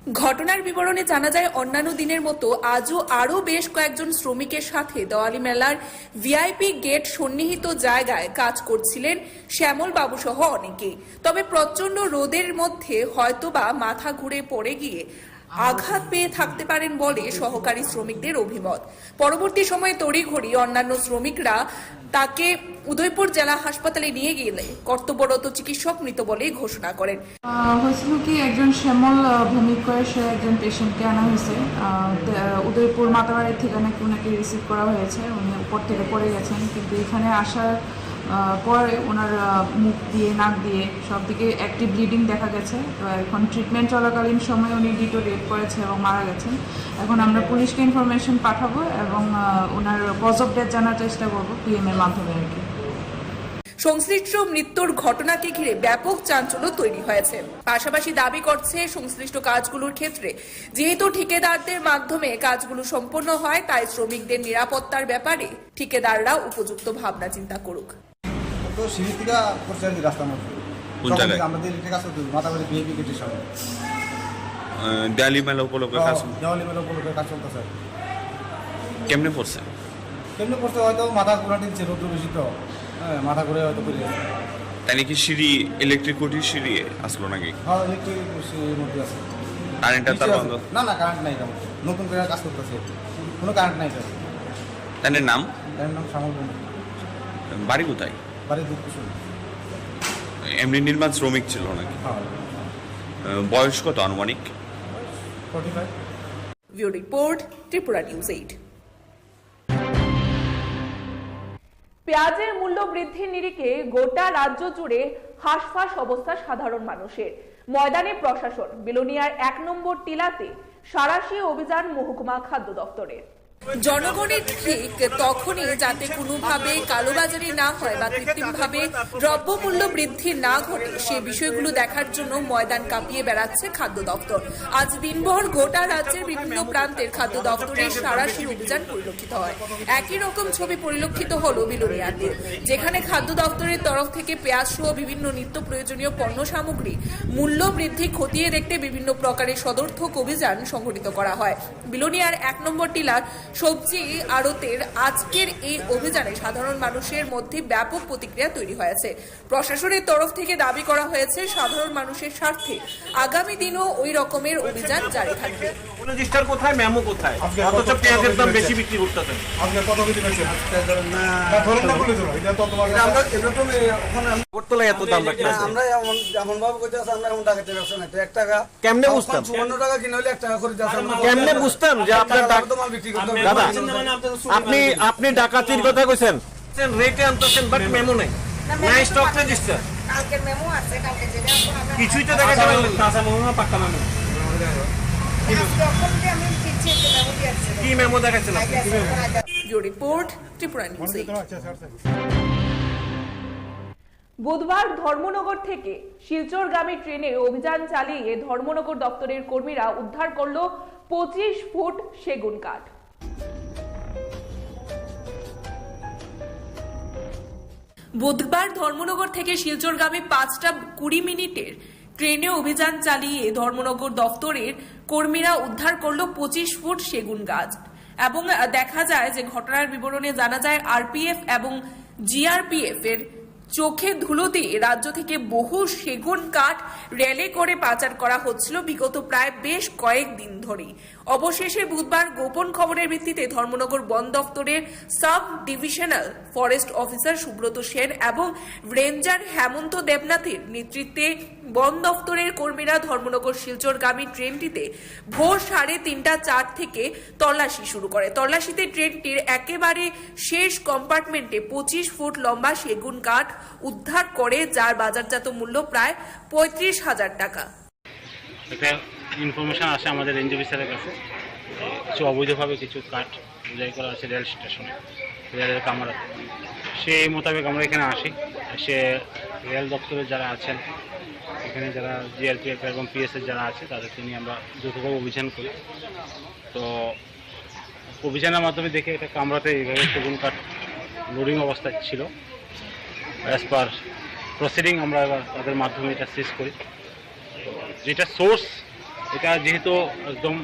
ঘটনার বিবরণে জানা যায়, অন্যান্য দিনের মতো আজও আরও বেশ কয়েকজন শ্রমিকের সাথে দেওয়ালি মেলার ভিআইপি গেট সন্নিহিত জায়গায় কাজ করছিলেন শ্যামল বাবু সহ অনেকেই। তবে প্রচণ্ড রোদের মধ্যে হয়তোবা মাথা ঘুরে পড়ে গিয়ে আঘাত পেয়ে থাকতে পারেন বলে সহকারী শ্রমিকদের অভিমত। পরবর্তী সময়ে তড়িঘড়ি অন্যান্য শ্রমিকরা তাকে উদয়পুর জেলা হাসপাতালে নিয়ে গেলে কর্তব্যরত চিকিৎসক মৃত বলেই ঘোষণা করেন। আহ, হয়েছিল কি, একজন শ্যামল, আহ, ভৌমিক করে সে একজন পেশেন্টকে আনা হয়েছে। আহ, তে, আহ, উদয়পুর মাতাবাড়ি থেকে নাকি ওনাকে রিসিভ করা হয়েছে, উনি উপর থেকে পড়ে গেছেন, কিন্তু এখানে আসার, আহ, পরে ওনার, আহ, মুখ দিয়ে, নাক দিয়ে সব দিকে অ্যাক্টিভ ব্লিডিং দেখা গেছে। তো এখন ট্রিটমেন্ট চলাকালীন সময় উনি ডিটোরিয়েট করেছে এবং মারা গেছেন। এখন আমরা পুলিশকে ইনফরমেশন পাঠাবো এবং, আহ, ওনার কজ অফ ডেথ জানার চেষ্টা করবো পিএম এর মাধ্যমে আর কি। সংশ্লিষ্ট মৃত্যুর ঘটনাকে ঘিরে ব্যাপক চাঞ্চল্য তৈরি হয়েছে। পাশাপাশি দাবি করছে সংশ্লিষ্ট কাজগুলোর ক্ষেত্রে যেহেতু ঠিকাদারদের মাধ্যমে কাজগুলো সম্পন্ন হয়, তাই শ্রমিকদের নিরাপত্তার ব্যাপারে ঠিকাদাররা উপযুক্ত ভাবনা চিন্তা করুক। তো সিঁড়ি থেকে পড়ছে আর কি রাস্তার মধ্যে। কোন তখন জায়গায়? আমাদের ইলেকট্রিক আসতে মাতাবাড়ি ভিআইপি গেটের সামনে। আহ, দেয়ালি মেলা উপলক্ষে কাজ। হ্যাঁ, দেওয়ালি মেলা উপলক্ষে কাজ চলতেছে আর কি। কেমনে পড়ছে? কেমনে পড়ছে, হয়তো মাথা ঘুরা দিচ্ছে, রৌদ্র বেশি তো। হ্যাঁ, মাথা ঘুরে হয়তো পড়ে গেছে। তাই নাকি সিঁড়ি, ইলেকট্রিক খুঁটির সিঁড়ি আসলো নাকি? হ্যাঁ, ইলেকট্রিক সিঁড়ির মধ্যে আছে। কারেন্টটা তার নিচে আছে। বন্ধ? না, না, কারেন্ট নাই এটার মধ্যে। নতুন করে কাজ করতেছে। কোনো কারেন্ট নাই এটার মধ্যে। তার নাম? তার নাম শ্যামল ভৌমিক। বাড়ি কোথায়? বাড়ি দুধকুসুম। এমনি নির্মাণ শ্রমিক ছিল নাকি? হ্যাঁ। আহ, বয়স কত আনুমানিক? Forty five. Bureau report, Tripura news eight. পেঁয়াজের মূল্য বৃদ্ধির নিরিখে গোটা রাজ্য জুড়ে হাঁসফাঁস অবস্থা সাধারণ মানুষের। ময়দানে প্রশাসন, বিলোনিয়ার এক নম্বর টিলাতে সাঁড়াশি অভিযান মহকুমা খাদ্য দপ্তরের। জনগণের ঠিক তখনই, যাতে কোনোভাবে কালোবাজারি না হয় বা কৃত্রিমভাবে দ্রব্যমূল্য বৃদ্ধি না ঘটে, সে বিষয়গুলো দেখার জন্য ময়দান কাঁপিয়ে বেড়াচ্ছে খাদ্য দপ্তর। আজ দিনভর গোটা রাজ্যের বিভিন্ন প্রান্তের খাদ্য দপ্তরের সাঁড়াশি অভিযান পরিলক্ষিত হয়। একই রকম ছবি পরিলক্ষিত হলো বিলোনিয়াতে, যেখানে খাদ্য দপ্তরের তরফ থেকে পেঁয়াজ সহ বিভিন্ন নিত্য প্রয়োজনীয় পণ্য সামগ্রী মূল্য বৃদ্ধি খতিয়ে দেখতে বিভিন্ন প্রকারের সদর্থক অভিযান সংঘটিত করা হয়। বিলোনিয়ার এক নম্বর টিলার সবজি আড়তের আজকের এই অভিযানে সাধারণ মানুষের মধ্যে ব্যাপক প্রতিক্রিয়া তৈরি হয়েছে। প্রশাসনের তরফ থেকে দাবি করা হয়েছে, সাধারণ মানুষের স্বার্থে আগামী দিনও ওই রকমের অভিযান জারি থাকবে। রেজিস্টার কোথায়, মেমো কোথায়? আজকে অথচ কত, কত পেঁয়াজের দাম কেজি বেশি হয়েছে? বিক্রি করতেছেন। আজকে কত কেজি হয়েছে? আজকে ধরেন না। না, ধরেন না বলে ধরো, এটা তো তোমার এটা আমরা, এটা তো মে-, ওখানে আমরা আগরতলায় এত দাম রাখতে না, আছে। আমরা এমন, এমন ভাবে করতে আছে, আমরা এমন ডাকাতের ব্যবসা নাই। তো এক টাকা কেমনে পাঁচ বুঝতাম? পাঁচ চুয়ান্ন টাকা কিনে হলে এক টাকা করে যাচ্ছে। আমরা কেমনে বুঝতাম যে আপনার এক টাকা ডাক-, লাভে তো মাল বিক্রি করতে হবে। দাদা, আপনি, আপনি ডাকাতির কথা কইছেন? রেটে আনতেছেন, but মেমো নাই। না, মেমো নাই তো স্টক পাঠানো রেজিস্টার। কালকের মেমো আছে, কালকে যেটা এখন আমরা কিছুই তো দেখা গেল না। কাঁচা মেমো না, পাক্কা মেমো? আজকে অখন যে আমি দিচ্ছি, একটা মেমো দিয়ে আসছি। কি মেমো দেখাচ্ছেন আপনি? আগে আছে, ওখানে আগে। Bureau report, Tripura news eight. বুধবার ধর্মনগর থেকে শিলচরগামী ট্রেনে অভিযান চালিয়ে ধর্মনগর দপ্তরের কর্মীরা উদ্ধার করল পঁচিশ ফুট সেগুন কাঠ। বুধবার ধর্মনগর থেকে শিলচরগামী পাঁচটা কুড়ি মিনিটের ট্রেনে অভিযান চালিয়ে ধর্মনগর দপ্তরের কর্মীরা উদ্ধার করল পঁচিশ ফুট সেগুন গাছ এবং, আহ, দেখা যায় যে ঘটনার বিবরণে জানা যায় আরপিএফ এবং জিআরপিএফ এর চোখে ধুলো দিয়ে রাজ্য থেকে বহু সেগুন কাঠ রেলে করে পাচার করা হচ্ছিল বিগত প্রায় বেশ কয়েক দিন ধরেই। অবশেষে বুধবার গোপন খবরের ভিত্তিতে ধর্মনগর বন দপ্তরের sub divisional forest officer Subrata Sen এবং রেঞ্জার হেমন্ত দেবনাথের নেতৃত্বে বন দপ্তরের কর্মীরা ধর্মনগর শিলচরগামী ট্রেনটিতে ভোর সাড়ে তিনটা চার থেকে তল্লাশি শুরু করে। তল্লাশিতে ট্রেনটির একেবারে শেষ কম্পার্টমেন্টে পঁচিশ ফুট লম্বা সেগুন কাঠ উদ্ধার করে, যার বাজারজাত মূল্য প্রায় পঁয়ত্রিশ হাজার টাকা। একটা ইনফরমেশন আসে আমাদের রেঞ্জ অফিসারের কাছে, কিছু অবৈধভাবে কিছু কাঠ বোঝাই করা আছে রেল স্টেশনে, রেলের কামরাতে। সেই মোতাবেক আমরা এখানে আসি, এসে রেল দপ্তরে যারা আছেন, এখানে যারা জিআরপিএফ এবং পিএসএফ যারা আছে, তাদেরকে নিয়ে আমরা যৌথভাবে অভিযান করি। তো অভিযানের মাধ্যমে দেখি একটা কামরাতে এইভাবে সেগুন কাঠ লোডিং অবস্থায় ছিল। অ্যাজ পার প্রসিডিং আমরা এবার তাদের মাধ্যমে এটা সিজ করি। যেটা সোর্স, এটা যেহেতু একদম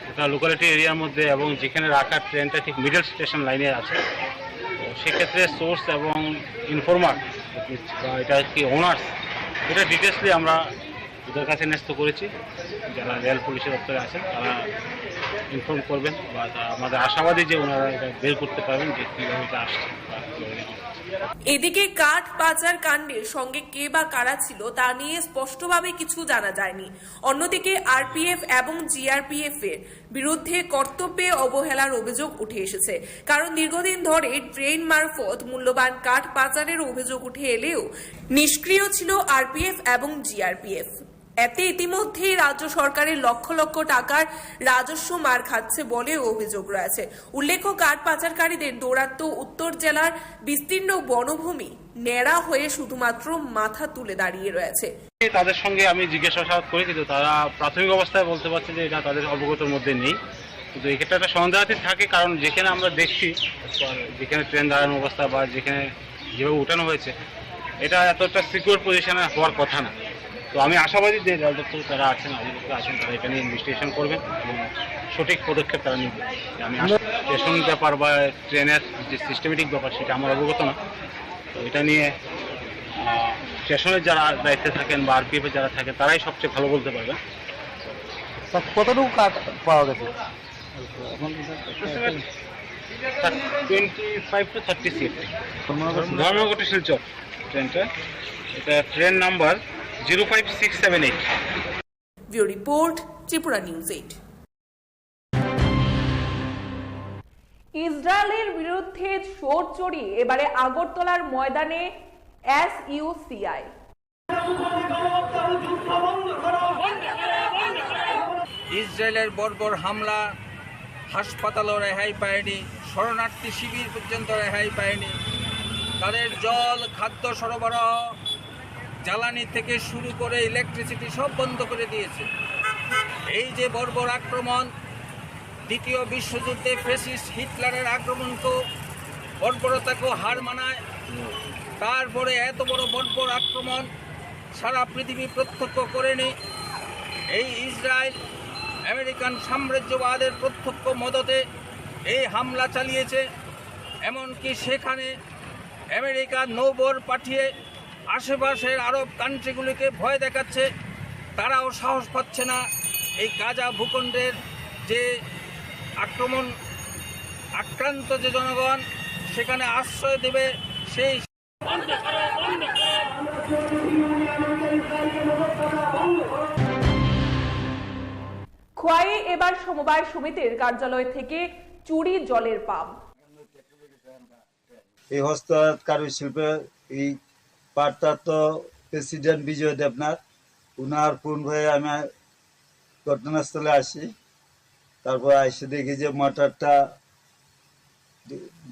একটা লোকালিটি এরিয়ার মধ্যে এবং যেখানে রাখা ট্রেনটা ঠিক মিডল স্টেশন লাইনে আছে, তো সেক্ষেত্রে সোর্স এবং ইনফর্মার বা এটা কি ওনার্স, এটা ডিটেলসলি আমরা ওদের কাছে ন্যস্ত করেছি। যারা রেল পুলিশের দপ্তরে আছেন, তারা ইনফর্ম করবেন বা তা-, আমাদের আশাবাদী যে ওনারা এটা বের করতে পারবেন যে কীভাবে এটা আসছে বা কীভাবে এটা হচ্ছে। এদিকে কাঠ পাচার কাণ্ডের সঙ্গে কে বা কারা ছিল, তা নিয়ে স্পষ্টভাবে কিছু জানা যায়নি। অন্যদিকে আরপিএফ এবং জিআরপিএফ এর বিরুদ্ধে কর্তব্যে অবহেলার অভিযোগ উঠে এসেছে, কারণ দীর্ঘদিন ধরে ট্রেন মারফত মূল্যবান কাঠ পাচারের অভিযোগ উঠে এলেও নিষ্ক্রিয় ছিল আরপিএফ এবং জিআরপিএফ। এতে ইতিমধ্যেই রাজ্য সরকারের লক্ষ লক্ষ টাকার রাজস্ব মার খাচ্ছে বলেও অভিযোগ রয়েছে। উল্লেখ্য, কাঠ পাচারকারীদের দৌরাত্ম্য উত্তর জেলার বিস্তীর্ণ বনভূমি ন্যাড়া হয়ে শুধুমাত্র মাথা তুলে দাঁড়িয়ে রয়েছে। তাদের সঙ্গে আমি জিজ্ঞাসাবাদ করি, কিন্তু তারা প্রাথমিক অবস্থায় বলতে পারছে যে এটা তাদের অবগতর মধ্যে নেই। কিন্তু এক্ষেত্রে একটা সন্দেহাতীত থাকে, কারণ যেখানে আমরা দেখছি, যেখানে ট্রেন দাঁড়ানোর অবস্থা বা যেখানে যেভাবে উঠানো হয়েছে, এটা এতটা সিকিউর পজিশনে হওয়ার কথা না। তো আমি আশাবাদী যে রেল দপ্তরে তারা আছেন, অধিকর্তা আছেন, তারা এটা নিয়ে ইনভেস্টিগেশন করবেন এবং সঠিক পদক্ষেপ তারা নেবেন। আমি আশা-, স্টেশন ব্যাপার বা ট্রেনের যে সিস্টেমেটিক ব্যাপার, সেটা আমার অবগত না। তো এটা নিয়ে, আহ, স্টেশনের যারা দায়িত্বে থাকেন বা আরপিএফ এ যারা থাকেন, তারাই সবচেয়ে ভালো বলতে পারবেন। স্যার, কতটুকু কাঠ পাওয়া গেছে? টোয়েন্টি ফাইভ টু থার্টি সিট। ধর্মনগর টু শিলচর ট্রেনটা। এটা train number zero five six seven eight. Bureau report, Tripura news eight. ইসরায়েলের বিরুদ্ধে সোচ্চার এবারে আগরতলার ময়দানে এসইউসিআই। ইসরায়েলের বর্বর হামলা, হাসপাতালও রেহাই পায়নি, শরণার্থী শিবির পর্যন্ত রেহাই পায়নি। তাদের জল, খাদ্য সরবরাহ, জ্বালানি থেকে শুরু করে ইলেকট্রিসিটি সব বন্ধ করে দিয়েছে। এই যে বর্বর আক্রমণ, দ্বিতীয় বিশ্বযুদ্ধে ফ্যাসিস্ট হিটলারের আক্রমণকেও, বর্বরতাকেও হার মানায়। তারপরে এত বড় বর্বর আক্রমণ সারা পৃথিবী প্রত্যক্ষ করেনি। এই ইসরায়েল আমেরিকান সাম্রাজ্যবাদের প্রত্যক্ষ মদতে এই হামলা চালিয়েছে। এমনকি সেখানে আমেরিকা নৌবহর পাঠিয়ে আশেপাশের আরব কান্ট্রিগুলিকে ভয় দেখাচ্ছে। তারাও সাহস পাচ্ছে না এই গাজা ভূখণ্ডের যে আক্রমণ, আক্রান্ত যে জনগণ সেখানে আশ্রয় দেবে, সেই খোয়াইয়ে এবার সমবায় সমিতির কার্যালয় থেকে চুরি জলের পাম্প। এই হস্ততাঁত কারুশিল্পে এই পাটটা তো প্রেসিডেন্ট বিজয় দেবনাথ, উনার ফোন হয়ে আমি ঘটনাস্থলে আসি। তারপর এসে দেখি যে মোটরটা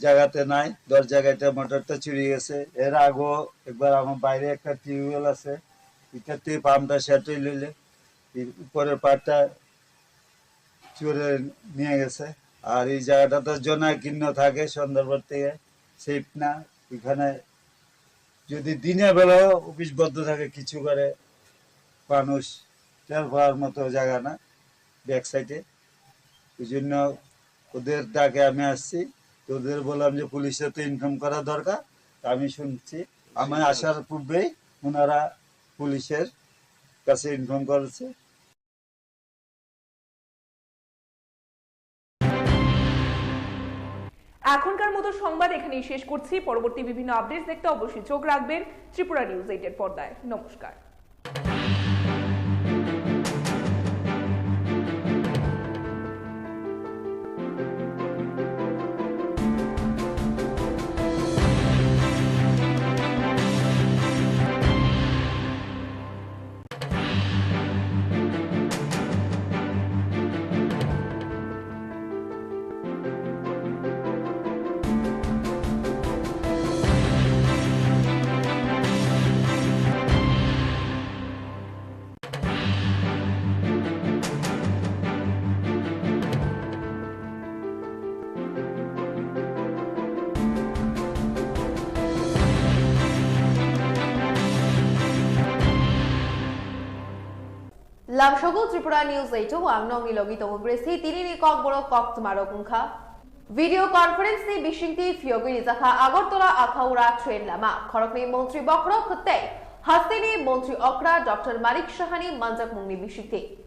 জায়গাতে নাই, দশ জায়গাতে মোটরটা চুরি গেছে। এর আগেও একবার আমার বাইরে একটা টিউবওয়েল আছে, এটাতে পাম্পটা সেট হইলে এই উপরের পার্টটা চুরে নিয়ে গেছে। আর এই জায়গাটা তো জনাকীর্ণ থাকে, সুন্দরবন থেকে সেফ না। এখানে যদি দিনে বেলাও অফিস বন্ধ থাকে, কিছু করে মানুষ টের পাওয়ার মতো জায়গা না ব্যাক সাইডে। ওই জন্য ওদের ডাকে আমি আসছি। তো ওদের বললাম যে পুলিশে তো ইনফর্ম করা দরকার। তা আমি শুনছি, আমি আসার পূর্বেই ওনারা পুলিশের কাছে ইনফর্ম করেছে। এখনকার মতো সংবাদ এখানেই শেষ করছি। পরবর্তী বিভিন্ন আপডেটস দেখতে অবশ্যই চোখ রাখবেন ত্রিপুরা নিউজ এইটের পর্দায়। নমস্কার। Lamsogo Tripura News eight o ang nokni logi tongo Gracie, tinini kokborok koktwmarok wngkha. Video conference ni bisingtwi phiyogwi rijakha Agartala Akhaura train lama, khoroknwi montri bokhorok tei hasteni montri okra Doctor Manik Sahani manjakmungni bisingtwi.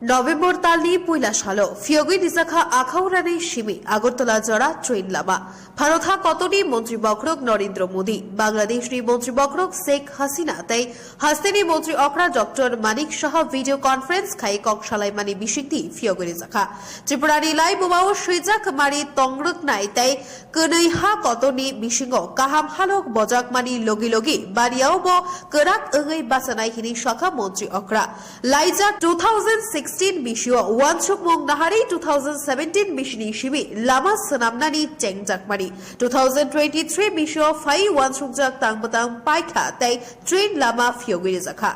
November talni puila salo phiyogwi rijakha Akhaurani simi Agartala jora train lama. Bharot ha kotorni montri bokhorok Narendra Modi, Bangladeshni montri bokhorok Sheikh Hasina tei hasteni montri okra Doctor Manik Saha video conference khai kok salaimani bisingtwi phiyogwi rijakha. Tripurani laibumao swijak mari tongrwknai tei kwnwi ha kotorni bisingo kaham halok bojakmani logi logi baniao bo kwrak wngwi bachanai hwnwi sakha montri okra. Laijak two thousand sixteen bisio uansukmung naharwi two thousand seventeen bisini simi lama swnamnani chengjakmani, two thousand twenty-three bisio phai uansukjak tang bwtang paikha tei train lama phiyogwi rijakha.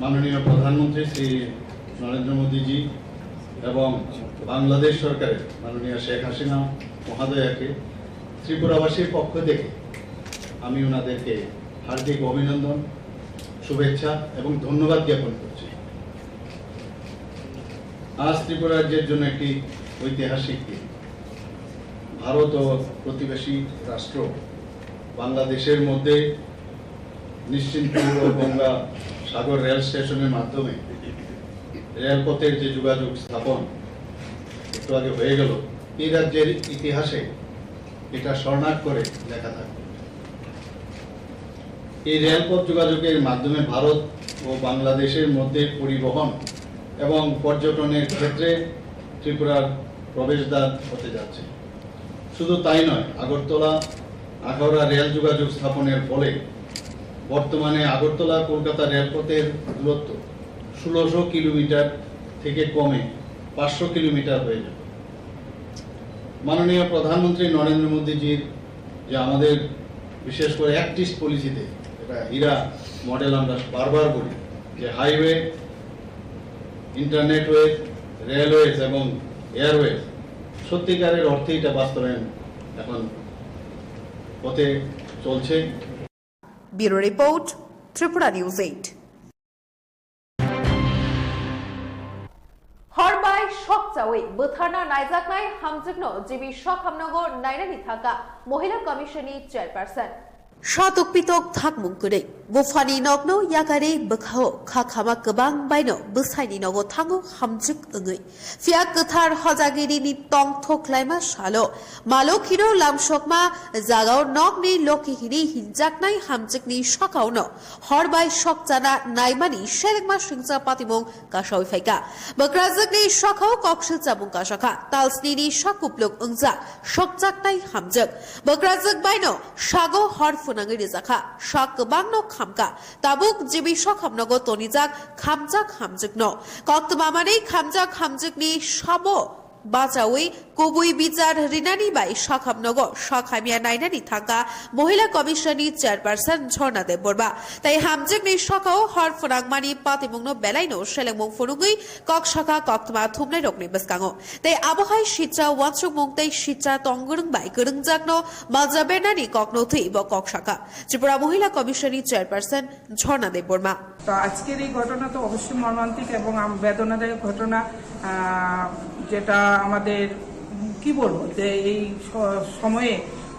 মাননীয় প্রধানমন্ত্রী শ্রী নরেন্দ্র মোদীজি এবং বাংলাদেশ সরকারের মাননীয় শেখ হাসিনা মহোদয়াকে ত্রিপুরাবাসীর পক্ষ থেকে আমি ওনাদেরকে হার্দিক অভিনন্দন, শুভেচ্ছা এবং ধন্যবাদ জ্ঞাপন করছি। আজ ত্রিপুরা রাজ্যের জন্য একটি ঐতিহাসিক দিন। ভারত ও প্রতিবেশী রাষ্ট্র বাংলাদেশের মধ্যে নিশ্চিন্তপুর ও গঙ্গা সাগর রেল স্টেশনের মাধ্যমে রেলপথের যে যোগাযোগ স্থাপন একটু আগে হয়ে গেল, এই রাজ্যের ইতিহাসে এটা স্বর্ণাক্ষরে লেখা থাকবে। এই রেলপথ যোগাযোগের মাধ্যমে ভারত ও বাংলাদেশের মধ্যে পরিবহন এবং পর্যটনের ক্ষেত্রে ত্রিপুরার প্রবেশদ্বার হতে যাচ্ছে। শুধু তাই নয়, আগরতলা আখাউড়া রেল যোগাযোগ স্থাপনের ফলে বর্তমানে আগরতলা কলকাতা রেলপথের দূরত্ব ষোলোশো কিলোমিটার থেকে কমে পাঁচশো কিলোমিটার হয়ে যাবে। মাননীয় প্রধানমন্ত্রী নরেন্দ্র মোদীজির যে আমাদের বিশেষ করে অ্যাক্ট ইস্ট পলিসিতে, এটা হীরা মডেল আমরা বারবার বলি, যে হাইওয়ে, ইন্টারনেটওয়েজ, রেলওয়েজ এবং এয়ারওয়েজ সত্যিকারের অর্থে এটা বাস্তবায়ন এখন পথে চলছে। Bureau report, Tripura News eight. Hor bai sok chawi bwtharna naijaknai hamjwkno G B Sokhamnogo nainani thangkha Mohila Commission ni chairperson. Satuk pitok thakmung kwrwi. Buphani nokno yakari bwkhao kha khama kwbang baino bwsaini nogo thango hamjwk wngwi. Phiya kwthar hojagirini tongthok klaima salo Malokhino lamsokma jagao nokni lokhi hini hinjaknai hamjwkni sakaono hor bai sok chana naimani selengma singcha patimung kasawi phaikha. Bwkrajwkni sakao koksil chamung kasakha, talsnini sakupluk wngjak sokjaknai hamjwk. Bwkrajwk baino sago hor phwnangwi rijakha, sak kwbangno khamkha. Tabuk G B Sokhamnogo tonijak khamjak hamjwkno. Koktwma manwi khamjak hamjwkni sabo bachawi kubui bichar rinani bai Sokhamnogo sakhamya nainani thangkha Mohila Commission ni chairperson Jhorna Debbarma. Tai hamjwkni sakao hor phwnangmani patimungno belaino selengmung phunugwi kok sakha koktwma thumnairokni bwskango. Tai abohai sitra uansukmung tei sitra tongwrwng bai kwrwngjakno malja bernani kokno thwi bo kok sakha. Tripura Mohila Commission ni chairperson Jhorna Debbarma. তো আজকের এই ঘটনা তো অবশ্যই মর্মান্তিক এবং আম-, বেদনাদায়ক ঘটনা, আহ, যেটা আমাদের, উম, কি বলবো, যে এই স-, সময়ে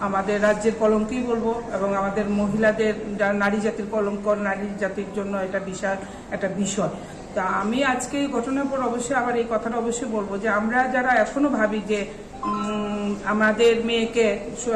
আমাদের রাজ্যের কলঙ্কই বলবো এবং আমাদের মহিলাদের, যা-, নারী জাতির কলঙ্ক, নারী জাতির জন্য এটা বিশাল একটা বিষয়। তা আমি আজকে এই ঘটনার পর অবশ্যই আবার এই কথাটা অবশ্যই বলবো যে আমরা যারা এখনো ভাবি যে উম, আমাদের মেয়েকে স-,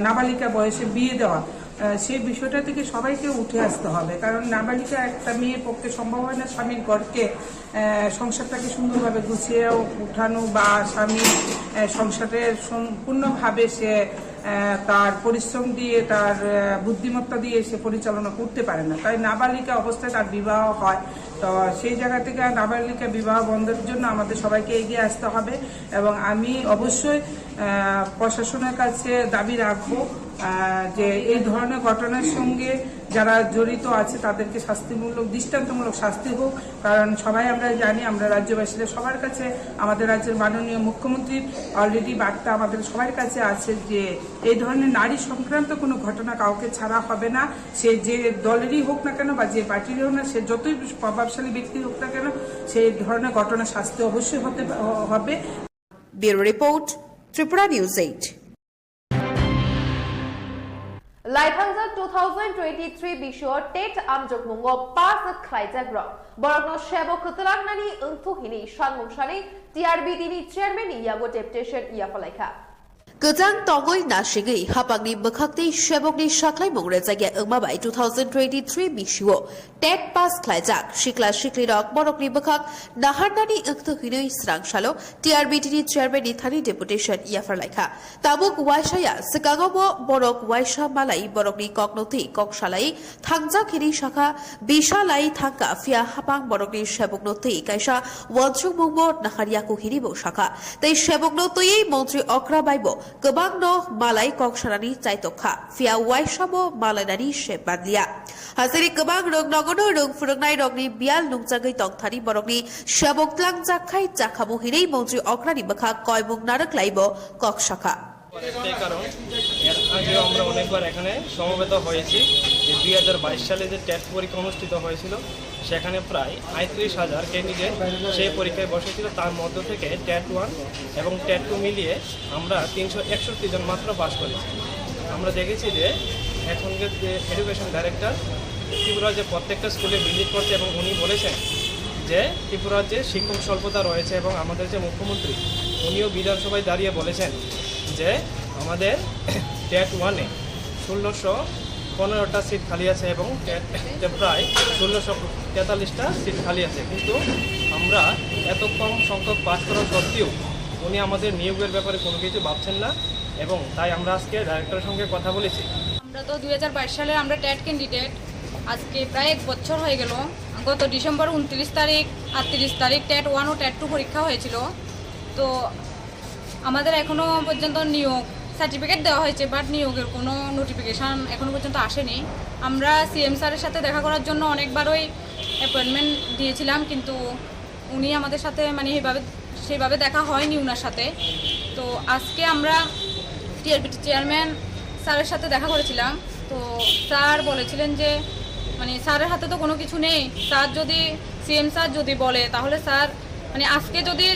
নাবালিকা বয়সে বিয়ে দেওয়া, আহ, সেই বিষয়টা থেকে সবাইকে উঠে আসতে হবে। কারণ নাবালিকা একটা মেয়ের পক্ষে সম্ভব হয় না স্বামীর ঘরকে, আহ, সংসারটাকে সুন্দরভাবে গুছিয়ে উঠানো বা স্বামী, আহ, সংসারে সম্পূর্ণভাবে সে, আহ, তার পরিশ্রম দিয়ে, তার, আহ, বুদ্ধিমত্তা দিয়ে সে পরিচালনা করতে পারে না। তাই নাবালিকা অবস্থায় তার বিবাহ হয়। তো সেই জায়গা থেকে নাবালিকা বিবাহ বন্ধের জন্য আমাদের সবাইকে এগিয়ে আসতে হবে। এবং আমি অবশ্যই, আহ, প্রশাসনের কাছে দাবি রাখবো আহ, যে এই ধরনের ঘটনার সঙ্গে যারা জড়িত আছে তাদেরকে শাস্তিমূলক, দৃষ্টান্তমূলক শাস্তি হোক। কারণ সবাই আমরা জানি, আমরা রাজ্যবাসীরা সবার কাছে, আমাদের রাজ্যের মাননীয় মুখ্যমন্ত্রীর অলরেডি বার্তা আমাদের সবার কাছে আছে যে এই ধরনের নারী সংক্রান্ত কোনো ঘটনা কাউকে ছাড়া হবে না। সে যে দলেরই হোক না কেন বা যে পার্টিরই হোক না, সে যতই প্রভাবশালী ব্যক্তি হোক না কেন, সেই ধরনের ঘটনা শাস্তি অবশ্যই হতে হবে। Bureau report, Tripura News eight. Laithangjak two thousand twenty-three bisio TET amjokmungo pass khlaijak rok. Borokno sebo kwtwlangnani wngthu hini sanmung sani T R B T ni chairman ni yago deputation yapalaikha. Kwchang tongwi nasigwi hapangni bwkhaktwi sebokni saklaimung rwjakya wngma bai two thousand twenty-three bisio TET pass khlaijak sikla siklirok borokni bwkhak naharnani wngthu hinwi swrang salo T R B T ni chairman ni thani deputation yapharlaikha. Tabuk waisaya swkango bo borok waisa malai borokni kokno twi kok salai thangjak hinwi sakha, bisa lai thangkha, phiya hapang borokni sebokno twi kaisa uansukmungbo naharyaku hinwi bo sakha. Tei sebokno twiwi montri okra bai bo kwbangno malai kok sanani chaitokha, phiya waisamo malainani se manliya. Hasiri kwbang rwng nogono rwng phwrwngnairokni biyal nungjagwi tongthani borokni sebok tlangjak khai chakhamu hinwi montri okrani bwkha koimung narwk laibo kok sakha. একটাই কারণ, এর আগেও আমরা অনেকবার এখানে সমবেত হয়েছি যে দুই হাজার বাইশ সালে যে টেট পরীক্ষা অনুষ্ঠিত হয়েছিল, সেখানে প্রায় আটত্রিশ হাজার ক্যান্ডিডেট সেই পরীক্ষায় বসেছিল। তার মধ্য থেকে টেট ওয়ান এবং টেট টু মিলিয়ে আমরা তিনশো একষট্টি জন মাত্র পাস করেছি। আমরা দেখেছি যে এখনকার যে এডুকেশন ডাইরেক্টর ত্রিপুরা যে প্রত্যেকটা স্কুলে ভিজিট করছে এবং উনি বলেছেন যে ত্রিপুরার যে শিক্ষক স্বল্পতা রয়েছে এবং আমাদের যে মুখ্যমন্ত্রী, উনিও বিধানসভায় দাঁড়িয়ে বলেছেন যে আমাদের টেট ওয়ানে ষোলোশো পনেরোটা সিট খালি আছে এবং টেটে প্রায় ষোলোশো তেতাল্লিশটা সিট খালি আছে। কিন্তু আমরা এত কম সংখ্যক পাস করা সত্ত্বেও উনি আমাদের নিয়োগের ব্যাপারে কোনো কিছু ভাবছেন না এবং তাই আমরা আজকে ডাইরেক্টরের সঙ্গে কথা বলেছি। আমরা তো দুই হাজার বাইশ সালের আমরা টেট ক্যান্ডিডেট, আজকে প্রায় এক বছর হয়ে গেল। গত ডিসেম্বর ঊনত্রিশ তারিখ, আটত্রিশ তারিখ টেট ওয়ান ও টেট টু পরীক্ষা হয়েছিল। তো আমাদের এখনো পর্যন্ত নিয়োগ সার্টিফিকেট দেওয়া হয়েছে, বাট নিয়োগের কোনো নোটিফিকেশন এখনো পর্যন্ত আসেনি। আমরা সিএম স্যারের সাথে দেখা করার জন্য অনেকবারই অ্যাপয়েন্টমেন্ট দিয়েছিলাম, কিন্তু উনি আমাদের সাথে মানে এইভাবে সেইভাবে দেখা হয়নি ওনার সাথে। তো আজকে আমরা টিআরবিটি চেয়ারম্যান স্যারের সাথে দেখা করেছিলাম। তো স্যার বলেছিলেন যে মানে স্যারের হাতে তো কোনো কিছু নেই, স্যার যদি, সিএম স্যার যদি বলে তাহলে স্যার মানে আজকে যদি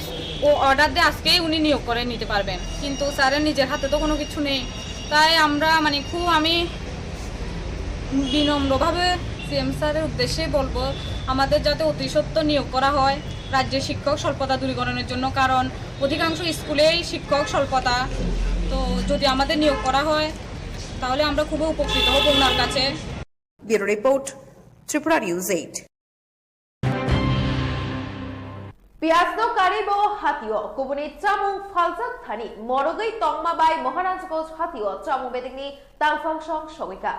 ও অর্ডার দেয় আজকেই উনি নিয়োগ করে নিতে পারবেন, কিন্তু স্যারের নিজের হাতে তো কোনো কিছু নেই। তাই আমরা মানে খুব, আমি বিনম্রভাবে সিএম স্যারের উদ্দেশ্যে বলবো আমাদের যাতে অতি সত্বর নিয়োগ করা হয় রাজ্যে শিক্ষক স্বল্পতা দূরীকরণের জন্য, কারণ অধিকাংশ স্কুলেই শিক্ষক স্বল্পতা। তো যদি আমাদের নিয়োগ করা হয় তাহলে আমরা খুবই উপকৃত হব ওনার কাছে। Bureau report, Tripura News eight. Piyasno karibo hatio kubuni chamung phaljak thani morogwi tongma bai Maharajganj hatio chamung bedekni tangphang song sogwika.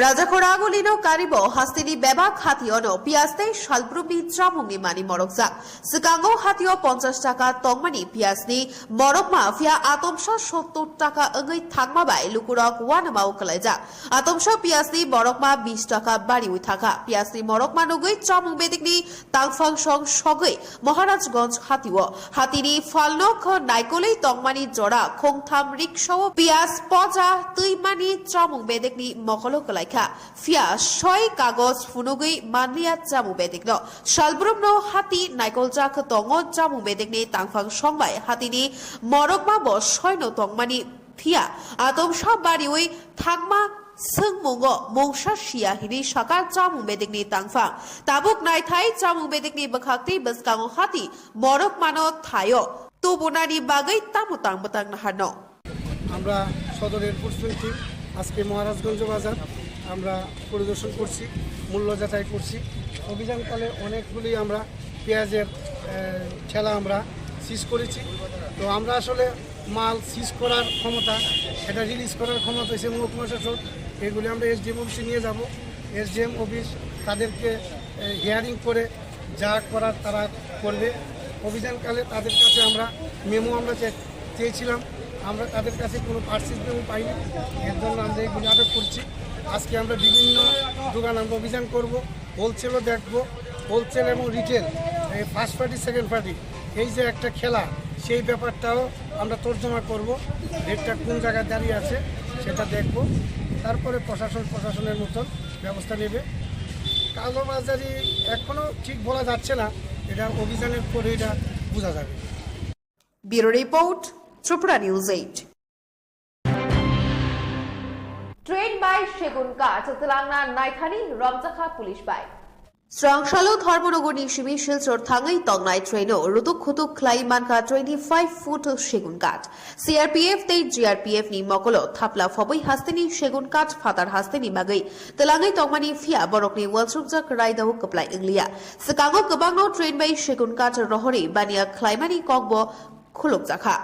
Rajakhor Agulino karibo hasteni bebak hationo piyas tei salbrumni chamungni mani morokjak. Swkango hatio ponchash taka tongmani piyasni morokma phiya atomsa sottor taka wngwi thangma bai lukurok uanama o kwlaijak. Atomsa piyasni morokma bish taka bariwi thangkha. Piyasni morokma nugwi chamung bedekni tangphang song sogwi Maharajganj hatio. Hatini phalno kho naikolwi tongmani jora khongtham riksao piyas poja twimani chamung bedekni mokolo kwlaikha. Phiya soi kagoj phunugwi manliya chamung bedekno. Salbrumno hati naikoljak tongo chamung bedekni tangphang song bai. Hatini morokma bo soino tongmani phiya atomsa bariwi thangma swngmungo mungsa siya hinwi sakha chamung bedekni tangphang. Tabuk naithai chamung bedekni bwkhak tei bwskango hati morokmano thaio tubunani bagwi tamo tang bwtang naharno. আমরা সদর air force twenty আজকে মহারাজগঞ্জ বাজার আমরা পরিদর্শন করছি, মূল্য যাচাই করছি। অভিযানকালে অনেকগুলি আমরা পেঁয়াজের, আহ, ঠেলা আমরা সিজ করেছি। তো আমরা আসলে মাল সিজ করার ক্ষমতা, এটা রিলিজ করার ক্ষমতা হচ্ছে মহকুমা শাসক। এগুলি আমরা এসডিএম অফিসে নিয়ে যাব। এসডিএম অফিস তাদেরকে, আহ, হিয়ারিং করে যা করার তারা করবে। অভিযানকালে তাদের কাছে আমরা মেমো আমরা চে-, চেয়েছিলাম, আমরা তাদের কাছে কোনো পার্সেন্টেজ পাইনি, এর জন্য আমরা এগুলি আটক করছি। আজকে আমরা বিভিন্ন দোকান আমরা অভিযান করব, হোলসেলও দেখব, হোলসেল এবং রিটেল, এই ফার্স্ট পার্টি সেকেন্ড পার্টি, এই যে একটা খেলা, সেই ব্যাপারটাও আমরা তর্জমা করব। রেটটা কোন জায়গায় দাঁড়িয়ে আছে সেটা দেখব, তারপরে প্রশাসন প্রশাসনের মতন ব্যবস্থা নেবে। কালোবাজারি এখনও ঠিক বলা যাচ্ছে না, এটা অভিযানের পরে এটা বোঝা যাবে। Bureau Report, Tripura News eight. Train bai Segun Kath twlangna naithani romjakha police bai. Srangsalo Dharmonogorni simi Silchar thangwi tongnai traino rutuk khutuk khlai mankha twenty five foot Segun Kath. C R P F tei G R P F ni mokolo thapla phobwi hasteni Segun Kath phatar hasteni bagwi twlangwi tongmani, phiya borokni uansukjak raidao kwplai wngliya. Swkango kwbangno train bai Segun Kath rohorwi baniya khlaimani kokbo khulukjakha.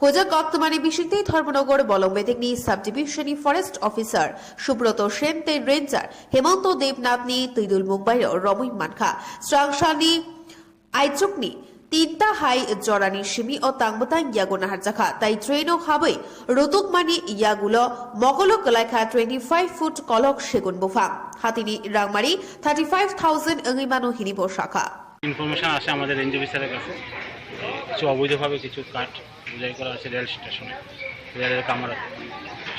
Hojak koktwmani bisingtwi Dharmanagar Bolong Bedekni subdivision ni forest officer Subroto Sen tei ranger Hemanto Debnath ni twidulmung bai romwi mankha. Srangsalni aichukni tinta hai jorani simi o tang bwtang yago naharjakha, tai train o habwi rutukmani yagulo mogolo kwlaikha twenty five foot kolok segun buphang. Hatini rangmari thirty five thousand wngwi mano hini bo sakha. Information আসে আমাদের রেঞ্জ অফিসারের কাছে, কিছু অবৈধভাবে কিছু কাঠ বোঝাই করা আছে রেল স্টেশনে, রেলের কামরাতে।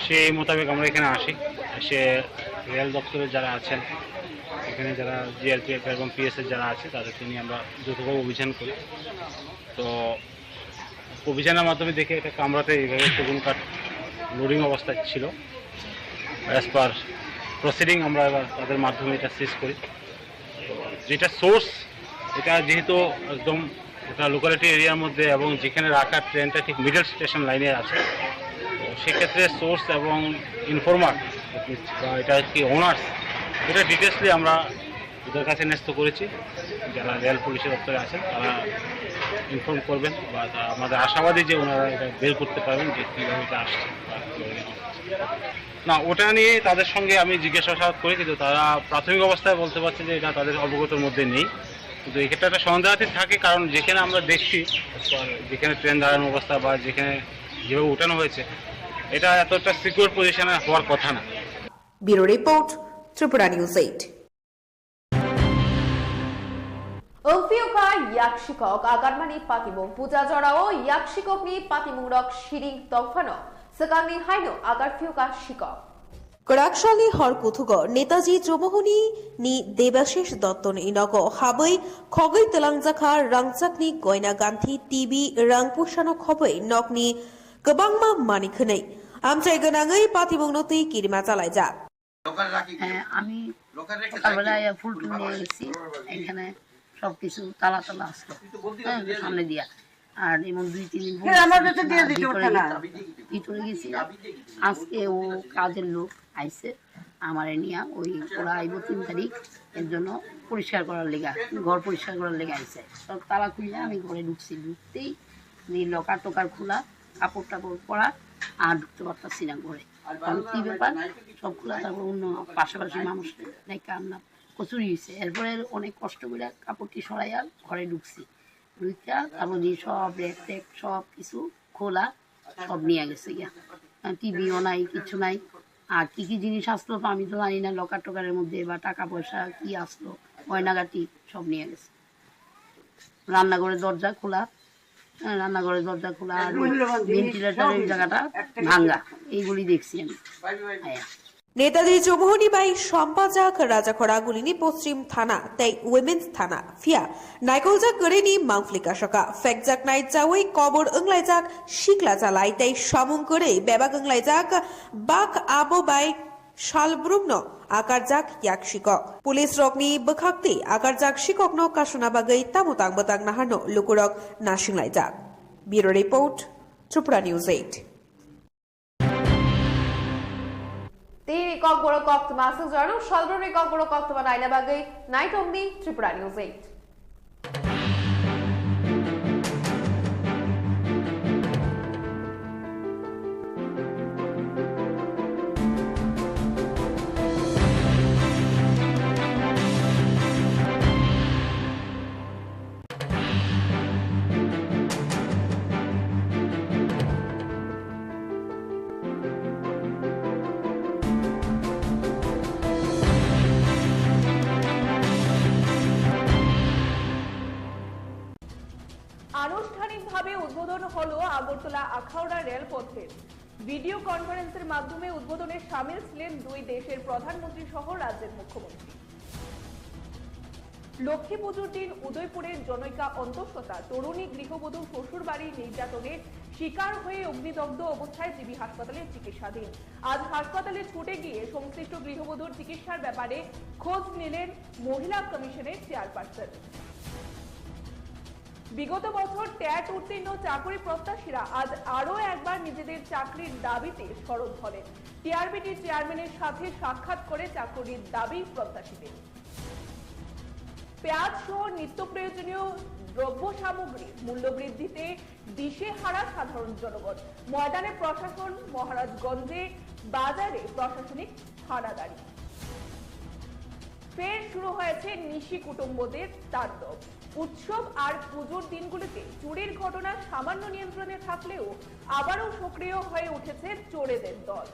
সেই মোতাবেক আমরা এখানে আসি, এসে রেল দপ্তরের যারা আছেন, এখানে যারা জি আর পি এফ এবং পি এস এফ যারা আছে, তাদেরকে নিয়ে আমরা যৌথভাবে অভিযান করি। তো অভিযানের মাধ্যমে দেখি একটা কামরাতে এইভাবে সেগুন কাঠ লোডিং অবস্থায় ছিল। অ্যাজ পার প্রসিডিং আমরা এবার তাদের মাধ্যমে এটা সিজ করি। যেটা সোর্স, এটা যেহেতু একদম একটা লোকালিটি এরিয়ার মধ্যে এবং যেখানে রাখা ট্রেনটা ঠিক মিডল স্টেশন লাইনে আছে, তো সেক্ষেত্রে সোর্স এবং ইনফর্মার বা এটা কি ওনার্স, এটা ডিটেলসলি আমরা ওদের কাছে ন্যস্ত করেছি। যারা রেল পুলিশের দপ্তরে আছেন, তারা ইনফর্ম করবেন বা তা-, আমাদের আশাবাদী যে ওনারা এটা বের করতে পারবেন যে কীভাবে এটা আসছে বা কীভাবে এটা হচ্ছে। না, ওটা নিয়ে তাদের সঙ্গে আমি জিজ্ঞাসাবাদ করি, কিন্তু তারা প্রাথমিক অবস্থায় বলতে পারছে যে এটা তাদের অবগতর মধ্যে নেই। কিন্তু এক্ষেত্রে একটা সন্দেহাতীত থাকে, কারণ যেখানে আমরা দেখছি, যেখানে ট্রেন দাঁড়ানোর অবস্থা বা যেখানে যেভাবে উঠানো হয়েছে, এটা এতটা সিকিউর পজিশনে হওয়ার কথা না। Bureau Report, Tripura News eight. Wngphiyokha yak sikok agarmani patimung. Puja jorao yak sikokni patimungrok siring tongphano swkangni haino agarphiyokha sikok. Kwraksalni hor kuthugo Netaji Chumuhuni ni Debashish Dotto ni nogo habwi khogwi twlangjakha rangchakni goina ganthi, T V, rang puisano khobwi nokni kwbangma manwi khwnwi amchai gwnangwi patimungno twi kirima chalaijak. হ্যাঁ, আমি সকালবেলায় ফুল টুল নিয়ে গেছি, এখানে সব কিছু তালা তালা আসলো, হ্যাঁ, সামনে দিয়া। আর এমন দুই তিন দিন পরে হ্যাঁ, আমার কাছে দিয়ে দিতে ভিতরে পারতো না। গেছি, ভিতরে গেছি। আজকে ও কাজের লোক আইছে, আমারে নিয়ে ওই ওরা আইবো তিন তারিখ, এর জন্য পরিষ্কার করার লেগা, ঘর পরিষ্কার করার লেগা আইছে। সব তালা খুলে আমি ঘরে ঢুকছি, ঢুকতেই এই লকার টকার খোলা, কাপড় টাপড় পরা, আর ঢুকতে পারতাছি না ঘরে। কারণ কি ব্যাপার, সব খোলা, তারপর অন্য পাশাপাশি মানুষ দেখে আমরা কচুরি হয়েছে। এরপরে অনেক কষ্ট করে কাপড়টি সরাইয়া ঘরে ঢুকছি, ঢুকিয়া তারপর দিয়ে সব র‍্যাক ট্যাক সব কিছু খোলা, সব নিয়ে গেছে গিয়া। টিভিও নাই, কিছু নাই। আর কি কি জিনিস আসলো তো আমি তো জানি না, লকার টকারের মধ্যে বা টাকা পয়সা কি আসলো, গয়নাগাটি সব নিয়ে গেছে। রান্নাঘরের দরজা খোলা, হ্যাঁ, রান্নাঘরের দরজা খোলা, আর ওই ভেন্টিলেটরের জায়গাটা ভাঙা, এইগুলি দেখছি আমি। হ্যাঁ। Netaji Chumuhuni bai sampajak Rajakhora Gulini Poschim Thana tei Women's Thana, phiya naikoljak kwrwini mangpli kasaka phekjaknai chawi kobor wnglaijak sikla chalai tei samung kwrwi bebak wnglaijak bak abo bai salbrumno akarjak yak sikok. Police rokni bwkhaktwi akarjak sikokno kasuna bagwi tamo tang bwtang naharno lukurok nasinglaijak. Bureau Report, Tripura News eight. Tini kokborok koktwma aswk jorano salbrumni kokborok koktwma naina bagwi naitokni Tripura News eight. Agartala আখাউড়া রেলপথের ভিডিও কনফারেন্সের মাধ্যমে উদ্বোধনে সামিল ছিলেন দুই দেশের প্রধানমন্ত্রী সহ রাজ্যের মুখ্যমন্ত্রী। লক্ষ্মী পুজোর দিন উদয়পুরের জনৈকা অন্তঃসত্ত্বা তরুণী গৃহবধূ শ্বশুরবাড়ির নির্যাতনের শিকার হয়ে অগ্নিদগ্ধ অবস্থায় জিবি হাসপাতালে চিকিৎসাধীন। আজ হাসপাতালে ছুটে গিয়ে সংশ্লিষ্ট গৃহবধূর চিকিৎসার ব্যাপারে খোঁজ নিলেন মহিলা কমিশনের চেয়ারপারসন। বিগত বছর ট্যাট উত্তীর্ণ চাকরি প্রত্যাশীরা আজ আরও একবার নিজেদের চাকরির দাবিতে সরব হলেন। টিআরবিটি চেয়ারম্যানের সাথে সাক্ষাৎ করে চাকরির দাবি প্রত্যাশীদের। পেঁয়াজ সহ নিত্য প্রয়োজনীয় দ্রব্য সামগ্রীর মূল্যবৃদ্ধিতে দিশেহারা সাধারণ জনগণ। ময়দানে প্রশাসন, মহারাজগঞ্জে বাজারে প্রশাসনিক হানাদারি। ফের শুরু হয়েছে নিশি কুটুম্বদের তাণ্ডব। উৎসব আর পুজোর দিনগুলিতে চুরির ঘটনা সামান্য নিয়ন্ত্রণে থাকলেও আবারও সক্রিয় হয়ে উঠেছে চোরেদের দল।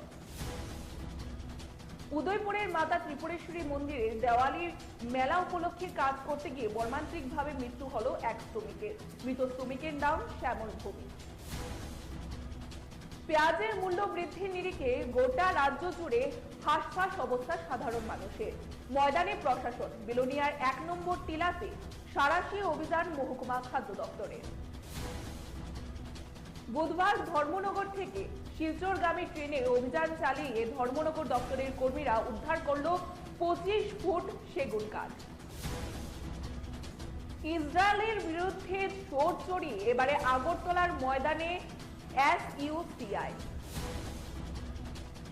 উদয়পুরের মাতা ত্রিপুরেশ্বরী মন্দিরের দেওয়ালির মেলা উপলক্ষে কাজ করতে গিয়ে মর্মান্তিকভাবে মৃত্যু হলো এক শ্রমিকের। মৃত শ্রমিকের নাম শ্যামল ভৌমিক। পেঁয়াজের মূল্য বৃদ্ধির নিরিখে গোটা রাজ্য জুড়ে হাঁসফাঁস অবস্থা সাধারণ মানুষের। ময়দানে প্রশাসন, বিলোনিয়ার এক নম্বর টিলাতে সাঁড়াশি অভিযান মহকুমা খাদ্য দপ্তরের। বুধবার ধর্মনগর থেকে শিলচরগামী ট্রেনে অভিযান চালিয়ে ধর্মনগর দপ্তরের কর্মীরা উদ্ধার করল পঁচিশ ফুট সেগুন কাঠ। ইসরায়েলের বিরুদ্ধে চোট চড়িয়ে এবারে আগরতলার ময়দানে এসইউসিআই।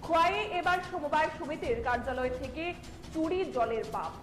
খোয়াইয়ে এবার সমবায় সমিতির কার্যালয় থেকে চুরি জলের পাম্প।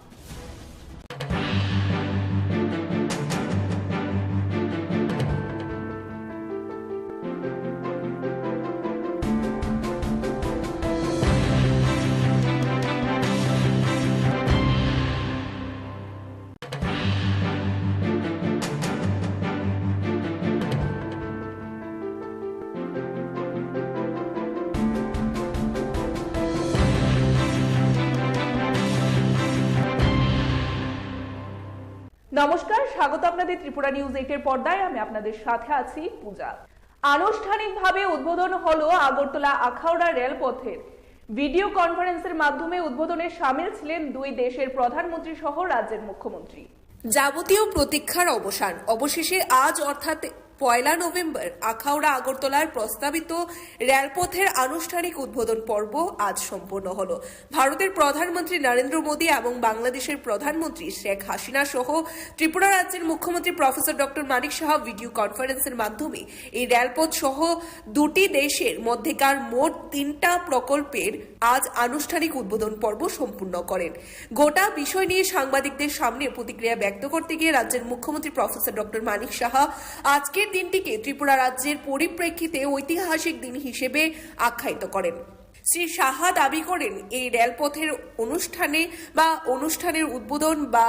নমস্কার, স্বাগত আপনাদের ত্রিপুরা নিউজ এইট এর পর্দায়। আমি আপনাদের সাথে আছি পূজা। আনুষ্ঠানিকভাবে উদ্বোধন হলো আগরতলা আখাউড়া রেলপথের। ভিডিও কনফারেন্সের মাধ্যমে উদ্বোধনে সামিল ছিলেন দুই দেশের প্রধানমন্ত্রী সহ রাজ্যের মুখ্যমন্ত্রী। যাবতীয় প্রতীক্ষার অবসান। অবশেষে আজ অর্থাৎ পয়লা নভেম্বর আখাউড়া আগরতলার প্রস্তাবিত রেলপথের আনুষ্ঠানিক উদ্বোধন পর্ব আজ সম্পন্ন হলো। ভারতের প্রধানমন্ত্রী নরেন্দ্র মোদী এবং বাংলাদেশের প্রধানমন্ত্রী শেখ হাসিনা সহ ত্রিপুরা রাজ্যের মুখ্যমন্ত্রী প্রফেসর ডক্টর মানিক সাহা ভিডিও কনফারেন্সের মাধ্যমে এই রেলপথ সহ দুটি দেশের মধ্যেকার মোট তিনটা প্রকল্পের আজ আনুষ্ঠানিক উদ্বোধন পর্ব সম্পূর্ণ করেন। গোটা বিষয় নিয়ে সাংবাদিকদের সামনে প্রতিক্রিয়া ব্যক্ত করতে গিয়ে রাজ্যের মুখ্যমন্ত্রী প্রফেসর ডক্টর মানিক সাহা আজকের দিনটিকে ত্রিপুরা রাজ্যের পরিপ্রেক্ষিতে ঐতিহাসিক দিন হিসেবে আখ্যায়িত করেন। শ্রী সাহা দাবি করেন, এই রেলপথের অনুষ্ঠানে বা অনুষ্ঠানের উদ্বোধন বা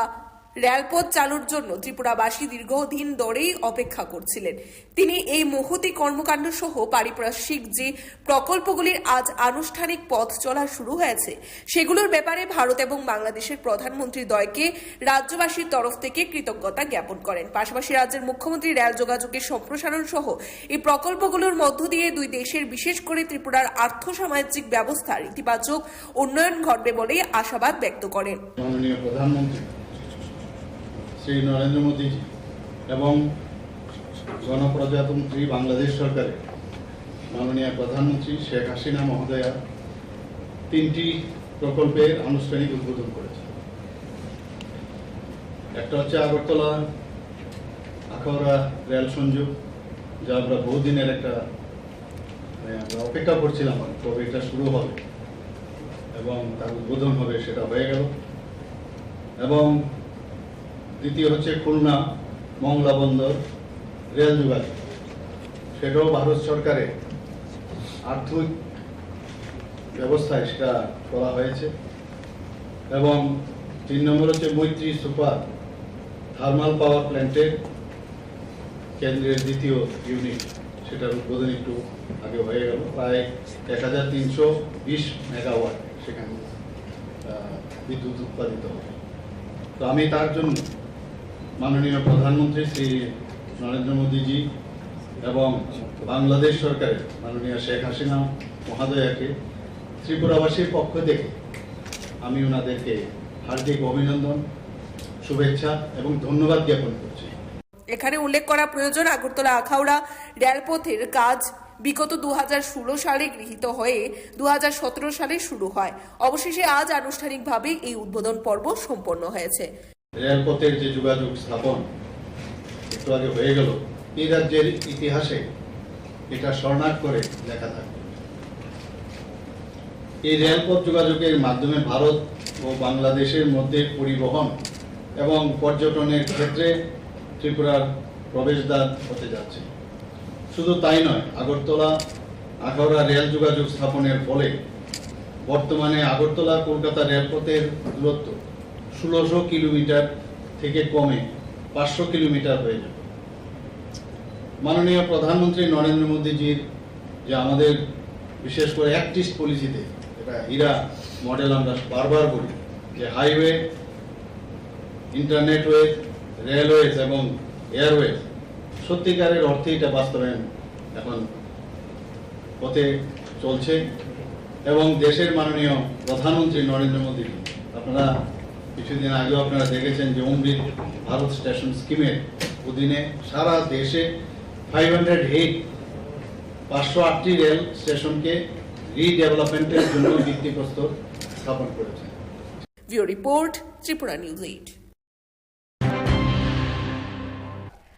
রেলপথ চালুর জন্য ত্রিপুরাবাসী দীর্ঘদিন ধরেই অপেক্ষা করছিলেন। তিনি এই মহতী কর্মকাণ্ড সহ পারিপার্শ্বিক যে প্রকল্পগুলির আজ আনুষ্ঠানিক পথ চলা শুরু হয়েছে, সেগুলোর ব্যাপারে ভারত এবং বাংলাদেশের প্রধানমন্ত্রী দ্বয়কে রাজ্যবাসীর তরফ থেকে কৃতজ্ঞতা জ্ঞাপন করেন। পাশাপাশি রাজ্যের মুখ্যমন্ত্রী রেল যোগাযোগের সম্প্রসারণ সহ এই প্রকল্পগুলোর মধ্য দিয়ে দুই দেশের, বিশেষ করে ত্রিপুরার আর্থ সামাজিক ব্যবস্থার ইতিবাচক উন্নয়ন ঘটবে বলেই আশাবাদ ব্যক্ত করেন। মাননীয় প্রধানমন্ত্রী শ্রী নরেন্দ্র মোদীজি এবং গণপ্রজাতন্ত্রী বাংলাদেশ সরকারের মাননীয় প্রধানমন্ত্রী শেখ হাসিনা মহোদয়া তিনটি প্রকল্পের আনুষ্ঠানিক উদ্বোধন করেছেন। একটা হচ্ছে আগরতলা আখাউড়া রেল সংযোগ, যা আমরা বহুদিনের একটা, মানে, আমরা অপেক্ষা করছিলাম কবে এটা শুরু হবে এবং তার উদ্বোধন হবে, সেটা হয়ে গেল। এবং দ্বিতীয় হচ্ছে খুলনা মংলা বন্দর রেল যোগাযোগ, সেটাও ভারত সরকারের আর্থিক ব্যবস্থায় সেটা করা হয়েছে। এবং তিন নম্বর হচ্ছে মৈত্রী সুপার থার্মাল পাওয়ার প্ল্যান্টের কেন্দ্রের দ্বিতীয় ইউনিট, সেটার উদ্বোধন একটু আগে হয়ে গেল। প্রায় এক হাজার তিনশো বিশ মেগাওয়াট সেখানে, আহ, বিদ্যুৎ উৎপাদিত হবে। তো আমি তার জন্য মাননীয় প্রধানমন্ত্রী শ্রী নরেন্দ্র মোদীজি এবং বাংলাদেশ সরকারের মাননীয় শেখ হাসিনা মহোদয়াকে ত্রিপুরাবাসীর পক্ষ থেকে আমি ওনাদেরকে হার্দিক অভিনন্দন, শুভেচ্ছা এবং ধন্যবাদ জ্ঞাপন করছি। এখানে উল্লেখ করা প্রয়োজন, আগরতলা আখাউড়া রেলপথের কাজ বিগত দু সালে গৃহীত হয়ে দু সালে শুরু হয়। অবশেষে আজ আনুষ্ঠানিকভাবে এই উদ্বোধন পর্ব সম্পন্ন হয়েছে। রেলপথের যে যোগাযোগ স্থাপন একটু আগে হয়ে গেল, এই রাজ্যের ইতিহাসে এটা স্বর্ণাক্ষরে লেখা থাকবে। এই রেলপথ যোগাযোগের মাধ্যমে ভারত ও বাংলাদেশের মধ্যে পরিবহন এবং পর্যটনের ক্ষেত্রে ত্রিপুরার প্রবেশদ্বার হতে যাচ্ছে। শুধু তাই নয়, আগরতলা আখাউড়া রেল যোগাযোগ স্থাপনের ফলে বর্তমানে আগরতলা কলকাতা রেলপথের দূরত্ব ষোলোশো কিলোমিটার থেকে কমে পাঁচশো কিলোমিটার হয়ে যাবে। মাননীয় প্রধানমন্ত্রী নরেন্দ্র মোদীজির যে আমাদের বিশেষ করে অ্যাক্ট ইস্ট পলিসিতে, এটা হীরা মডেল আমরা বারবার বলি, যে হাইওয়ে, ইন্টারনেটওয়েজ, রেলওয়েজ এবং এয়ারওয়েজ, সত্যিকারের অর্থে এটা বাস্তবায়ন এখন পথে চলছে। এবং দেশের মাননীয় প্রধানমন্ত্রী নরেন্দ্র মোদী, আপনারা কিছুদিন আগেও আপনারা দেখেছেন যে অমৃত ভারত স্টেশন স্কিমের অধীনে সারা দেশে ফাইভ হান্ড্রেড এইট, পাঁচশো আটটি রেল স্টেশনকে রিডেভেলপমেন্টের জন্য ভিত্তিপ্রস্তর স্থাপন করেছে। Bureau report, Tripura News eight.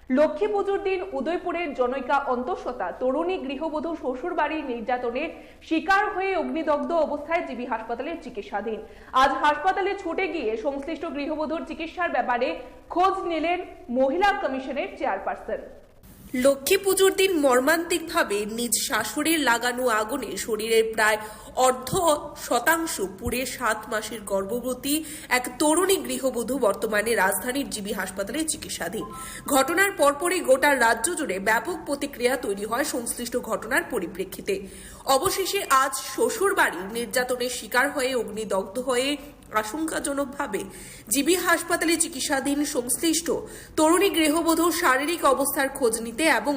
Lakshmi পুজোর দিন উদয়পুরের জনৈকা অন্তঃসত্ত্বা তরুণী গৃহবধূ শ্বশুরবাড়ির নির্যাতনের শিকার হয়ে অগ্নিদগ্ধ অবস্থায় জিবি হাসপাতালে চিকিৎসাধীন। আজ হাসপাতালে ছুটে গিয়ে সংশ্লিষ্ট গৃহবধূর চিকিৎসার ব্যাপারে খোঁজ নিলেন মহিলা কমিশনের চেয়ারপারসন। লক্ষ্মী পুজোর দিন মর্মান্তিকভাবে নিজ শাশুড়ির লাগানো আগুনে শরীরের প্রায় অর্ধ শতাংশ পুড়ে সাত মাসের গর্ভবতী এক তরুণী গৃহবধূ বর্তমানে রাজধানীর জিবি হাসপাতালে চিকিৎসাধীন। ঘটনার পরপরই গোটা রাজ্য জুড়ে ব্যাপক প্রতিক্রিয়া তৈরি হয় সংশ্লিষ্ট ঘটনার পরিপ্রেক্ষিতে। অবশেষে আজ শ্বশুরবাড়ির নির্যাতনের শিকার হয়ে অগ্নিদগ্ধ হয়ে আশঙ্কাজনকভাবে জিবি হাসপাতালে চিকিৎসাধীন সংশ্লিষ্ট তরুণী গৃহবধূর শারীরিক অবস্থার খোঁজ নিতে এবং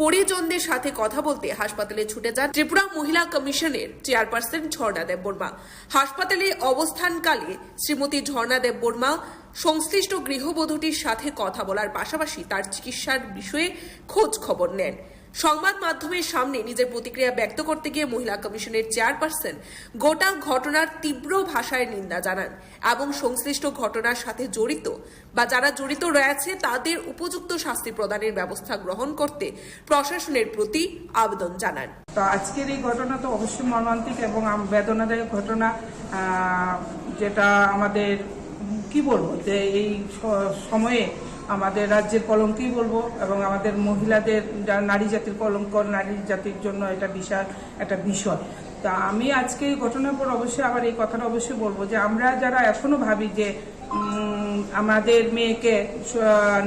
পরিজনদের সাথে কথা বলতে হাসপাতালে ছুটে যান ত্রিপুরা মহিলা কমিশনের চেয়ারপারসন ঝর্ণা দেববর্মা। হাসপাতালে অবস্থানকালে শ্রীমতী ঝর্ণা দেববর্মা সংশ্লিষ্ট গৃহবধূটির সাথে কথা বলার পাশাপাশি তার চিকিৎসার বিষয়ে খোঁজ খবর নেন। সংবাদ মাধ্যমের সামনে নিজের প্রতিক্রিয়া ব্যক্ত করতে গিয়ে মহিলা কমিশনের চেয়ারপারসন গোটা ঘটনার তীব্র ভাষায় নিন্দা জানান এবং সংশ্লিষ্ট ঘটনার সাথে জড়িত বা যারা জড়িত রয়েছে তাদের উপযুক্ত শাস্তি প্রদানের ব্যবস্থা গ্রহণ করতে প্রশাসনের প্রতি আবেদন জানান। তো আজকের এই ঘটনা তো অবশ্যই মর্মান্তিক এবং আম-, বেদনাদায়ক ঘটনা, আহ, যেটা আমাদের কি বলবো, যে এই স-, সময়ে আমাদের রাজ্যের কলঙ্কই বলবো এবং আমাদের মহিলাদের যা-, নারী জাতির কলঙ্ক, নারী জাতির জন্য এটা বিশাল একটা বিষয়। তা আমি আজকে এই ঘটনার পর অবশ্যই আবার এই কথাটা অবশ্যই বলবো যে আমরা যারা এখনো ভাবি যে, উম, আমাদের মেয়েকে স-,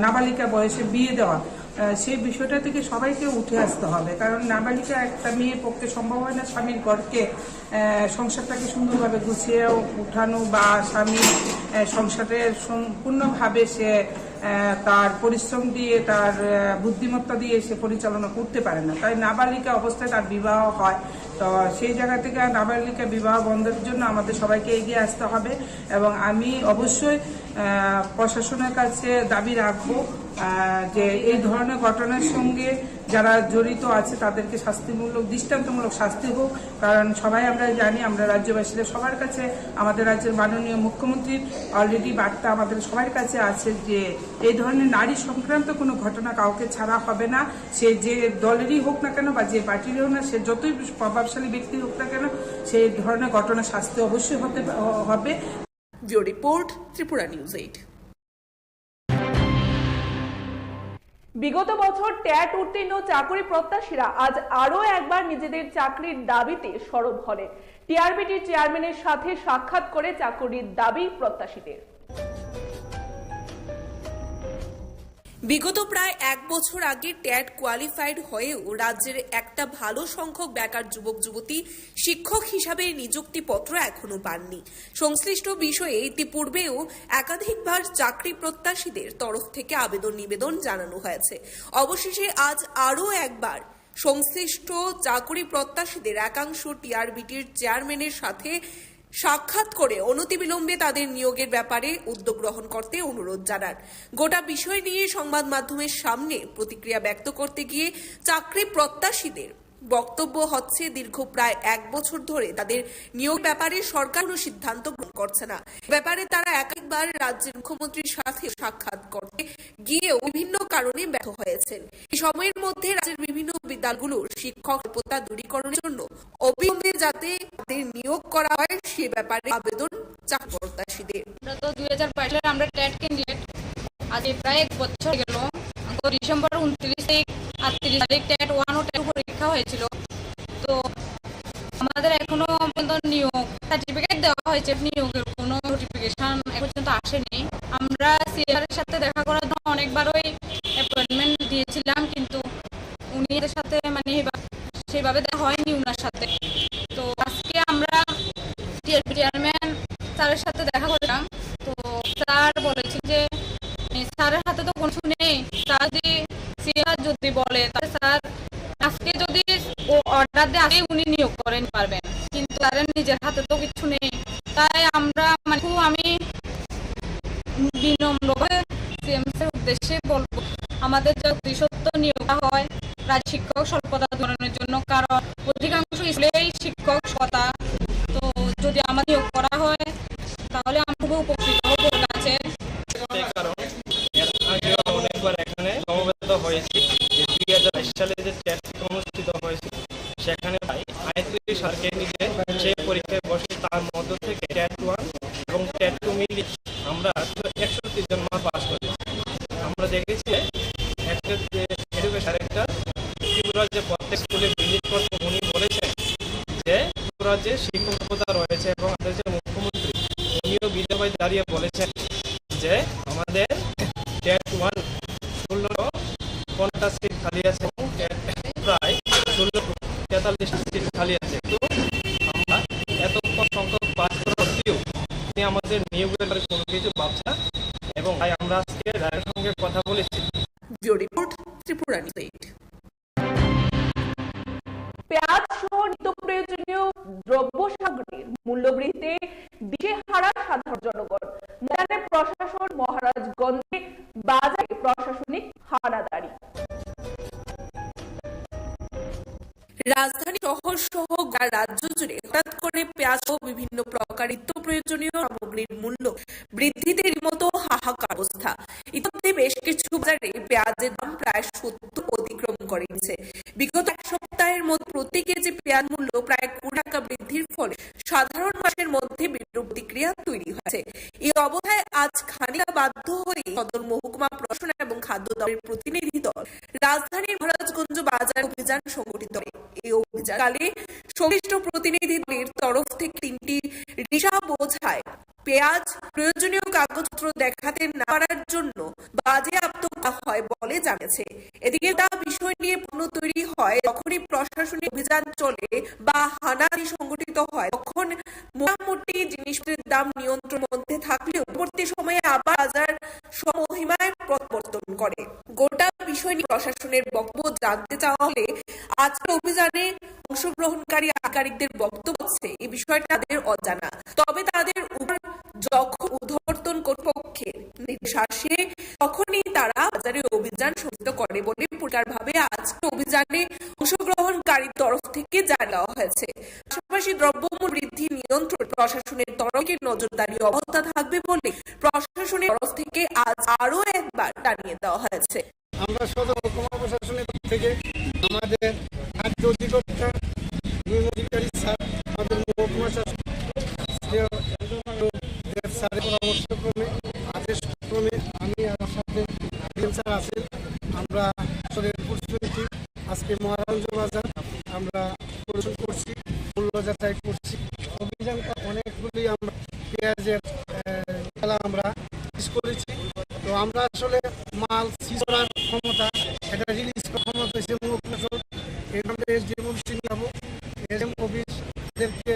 নাবালিকা বয়সে বিয়ে দেওয়া, আহ, সেই বিষয়টা থেকে সবাইকে উঠে আসতে হবে, কারণ নাবালিকা একটা মেয়ের পক্ষে সম্ভব হয় না স্বামীর ঘরকে, আহ, সংসারটাকে সুন্দরভাবে গুছিয়ে উঠানো বা স্বামীর, আহ, সংসারের সম্পূর্ণভাবে সে, আহ, তার পরিশ্রম দিয়ে, তার, আহ, বুদ্ধিমত্তা দিয়ে সে পরিচালনা করতে পারে না। তাই নাবালিকা অবস্থায় তার বিবাহ হয়। তো সেই জায়গা থেকে নাবালিকা বিবাহ বন্ধের জন্য আমাদের সবাইকে এগিয়ে আসতে হবে এবং আমি অবশ্যই, আহ, প্রশাসনের কাছে দাবি রাখবো, আহ, যে এই ধরনের ঘটনার সঙ্গে যারা জড়িত আছে তাদেরকে শাস্তিমূলক, দৃষ্টান্তমূলক শাস্তি হোক। কারণ সবাই আমরা জানি, আমরা রাজ্যবাসীরা সবার কাছে, আমাদের রাজ্যের মাননীয় মুখ্যমন্ত্রীর already বার্তা আমাদের সবার কাছে আছে যে এই ধরনের নারী সংক্রান্ত কোনো ঘটনা কাউকে ছাড়া হবে না। সে যে দলেরই হোক না কেন বা যে পার্টিরই হোক না, সে যতই প্রভাবশালী ব্যক্তি হোক না কেন, সেই ধরনের ঘটনা শাস্তি অবশ্যই হতে হবে। Bureau report, Tripura news eight. বিগত বছর ট্যাট উত্তীর্ণ চাকুরি প্রত্যাশীরা আজ আরও একবার নিজেদের চাকরির দাবিতে সরব হলেন। টিআরবিটির চেয়ারম্যানের সাথে সাক্ষাৎ করে চাকুরির দাবি প্রত্যাশীদের। বিগত প্রায় এক বছর আগে ট্যাট কোয়ালিফাইড হয়েও রাজ্যের একটা ভালো সংখ্যক বেকার যুবক যুবতী শিক্ষক হিসাবে নিযুক্তিপত্র এখনো পাননি। সংশ্লিষ্ট বিষয়ে ইতিপূর্বেও একাধিকবার চাকরি প্রত্যাশীদের তরফ থেকে আবেদন নিবেদন জানানো হয়েছে। অবশেষে আজ আরও একবার সংশ্লিষ্ট চাকুরি প্রত্যাশীদের একাংশ টিআরবিটির চেয়ারম্যানের সাথে সাক্ষাৎ করে অনতিবিলম্বে তাদের নিয়োগের ব্যাপারে উদ্যোগ গ্রহণ করতে অনুরোধ জানান। গোটা বিষয় নিয়ে সংবাদ মাধ্যমের সামনে প্রতিক্রিয়া ব্যক্ত করতে গিয়ে চাকরি প্রত্যাশীদের বক্তব্য হচ্ছে, দীর্ঘ প্রায় এক বছর ধরে তাদের নিয়োগ ব্যাপারে সরকার কোনো সিদ্ধান্ত গ্রহণ করছে না। এ ব্যাপারে তারা একাধিকবার রাজ্যের মুখ্যমন্ত্রীর সাথে সাক্ষাৎ করতে গিয়েও বিভিন্ন কারণে ব্যর্থ হয়েছেন। এই সময়ের মধ্যে রাজ্যের বিভিন্ন বিদ্যালয়গুলোর শিক্ষক স্বল্পতা দূরীকরণের জন্য অবিলম্বে যাতে তাদের নিয়োগ করা হয়, সে ব্যাপারে আবেদন চাকরি প্রত্যাশীদের। আমরা তো দুই হাজার বাইশ সালের আমরা ট্যাট ক্যান্ডিডেট। আজ প্রায় এক বছর গেল। গত ডিসেম্বর ঊনত্রিশ তারিখ, আটত্রিশ তারিখ ট্যাট ওয়ান ও ট্যাট পরীক্ষা হয়েছিল। তো আমাদের এখনো পর্যন্ত নিয়োগ সার্টিফিকেট দেওয়া হয়েছে, নিয়োগের কোনো নোটিফিকেশন এখন পর্যন্ত আসেনি। আমরা সিএম স্যারের সাথে দেখা করার জন্য অনেকবারই অ্যাপয়েন্টমেন্ট দিয়েছিলাম, কিন্তু উনি এদের সাথে মানে এবার সেভাবে দেখা হয়নি ওনার সাথে। তো আজকে আমরা টিআরবি চেয়ারম্যান স্যারের সাথে দেখা করলাম। তো স্যার বলেছেন যে, মানে, স্যারের হাতে তো কিছু নেই। স্যার যদি, সিএম যদি বলে, তাহলে স্যার আজকে যদি ও অর্ডার দেয়, আজকে উনি নিয়োগ করেন পারবেন, কিন্তু স্যারের নিজের হাতে তো কিছু নেই। তাই আমরা, মানে, খুব, আমি বিনম্রভাবে সিএম স্যারের উদ্দেশ্যে বলবো, আমাদের যে অতিসত্ত্ব নিয়োগটা হয় রাজ্য শিক্ষক স্বল্পতা দূরীকরণের জন্য, কারণ অধিকাংশ স্কুলেই শিক্ষক স্বল্পতা। তো যদি আমার নিয়োগ করা হয়, তাহলে আমি খুবই উপকৃত হব ওর কাছে। এই কারণে এর আগে অনেকবার এখানে সমবেত হয়েছি যে দুই হাজার বাইশ সালে যে ট্যাট অনুষ্ঠিত হয়েছিল, সেখানে প্রায় আটত্রিশ হাজার ক্যান্ডিডেট সেই পরীক্ষায় বসে, তার মধ্য থেকে ট্যাট ওয়ান এবং ট্যাট টু মিলিয়ে আমরা একশো তিরিশ জন মাত্র পাস করেছি। আমরা দেখেছি যে একটা যে এডুকেশন ডাইরেক্টর ত্রিপুরার যে প্রত্যেক স্কুলে ভিজিট করতে উনি বলেছেন যে ত্রিপুরার যে শিক্ষকতা রয়েছে এবং আমাদের যে মুখ্যমন্ত্রী, উনিও ভিডিও দাঁড়িয়ে বলেছেন যে আমাদের ট্যাট ওয়ান ষোলো পঞ্চাশ সিট খালি আছে এবং ট্যাট প্রায় ষোলো তেতাল্লিশ সিট খালি আছে। তো আমরা এত কম সংখ্যক পাস করা সত্ত্বেও তিনি আমাদের নিয়োগের ব্যাপারে কোনো কিছু ভাবছেন না এবং তাই আমরা আজকে তাদের সঙ্গে কথা বলেছি। Bureau report, Tripura news eight. পেঁয়াজ সহ নিত্য প্রয়োজনীয় দ্রব্য সামগ্রীর মূল্যবৃদ্ধিতে দিশেহারা সাধারণ জনগণ। ময়দানে প্রশাসন, মহারাজগঞ্জে বাজারে প্রশাসনিক হানাদারি। রাজধানী শহর সহ গোটা রাজ্য জুড়ে হঠাৎ করে পেঁয়াজ ও বিভিন্ন প্রকার নিত্য প্রয়োজনীয় সামগ্রীর মূল্য বৃদ্ধিতে রীতিমতো হাহাকার অবস্থা। ইতিমধ্যে বেশ কিছু বাজারে পেঁয়াজের দাম প্রায় সত্তর অতিক্রম করে গেছে। বিগত এক সপ্তাহের মধ্যে প্রতি কেজি পেঁয়াজ মূল্য প্রায় কুড়ি টাকা বৃদ্ধির ফলে সাধারণ মানুষের মধ্যে বিরূপ প্রতিক্রিয়া তৈরি হয়েছে। এই অবস্থায় আজ খানিকটা বাধ্য হয়ে সদর মহকুমা প্রশাসন এবং খাদ্য দপ্তরের প্রতিনিধি দল রাজধানীর মহারাজগঞ্জ বাজার অভিযান সংগঠিত হয়। এই অভিযানকালে সংশ্লিষ্ট প্রতিনিধি দলের তরফ থেকে তিনটি রিক্সা বোঝায় পেঁয়াজ প্রয়োজনীয় কাগজপত্র দেখাতে না পারার জন্য বাজেয়াপ্ত করা হয় বলে জানিয়েছে। এদিকে তা বিষয় নিয়ে প্রশ্ন তৈরি হয়, যখনই প্রশাসনিক অভিযান চলে বা হানাদারি সংগঠিত হয়, তখন মোটামুটি জিনিসপত্রের দাম নিয়ন্ত্রণের মধ্যে থাকলেও পরবর্তী সময়ে আবার বাজার স্বমহিমায় পরিবর্তন করে। গোটা বিষয় নিয়ে প্রশাসনের বক্তব্য জানতে চাওয়া হলে আজকের অভিযানে অংশগ্রহণকারী আধিকারিকদের বক্তব্য হচ্ছে এই বিষয়টা তাদের অজানা, তবে তাদের উপর যখন ঊর্ধ্বতন কর্তৃপক্ষের নির্দেশ আসে, তখনই তারা বাজারে অভিযান সংগঠিত করে বলে পরিষ্কারভাবে আজকের অভিযানে অংশগ্রহণকারীর তরফ থেকে জানিয়ে দেওয়া হয়েছে। পাশাপাশি দ্রব্যমূল্য বৃদ্ধি নিয়ন্ত্রণ প্রশাসনের তরফ থেকে নজরদারি অব্যাহত থাকবে বলে প্রশাসনের তরফ থেকে আজ আরও একবার জানিয়ে দেওয়া হয়েছে। আমরা সদর মহকুমা প্রশাসনের তরফ থেকে আমাদের খাদ্য অধিকর্তা, নিম অধিকারী স্যার, আমাদের মহকুমা শাসক, শ্রেয় দেব স্যারের পরামর্শ ক্রমে, আদেশ ক্রমে আমি আমার সাথে ডিএম স্যার আছেন, আমরা আসলে প্রস্তুতি আজকে মহারাজগঞ্জ বাজার আমরা পরিদর্শন করছি, মূল্য যাচাই করছি। অভিযানটা অনেকগুলি আমরা পেঁয়াজের, আহ, খেলা আমরা শেষ করেছি। তো আমরা আসলে মাল সিজ করার ক্ষমতা, এটা রিলিজ করার ক্ষমতা হচ্ছে মুখ্য প্রশাসন। এই আমরা এসডিএম অফিসে নিয়ে যাবো। এসডিএম অফিস তাদেরকে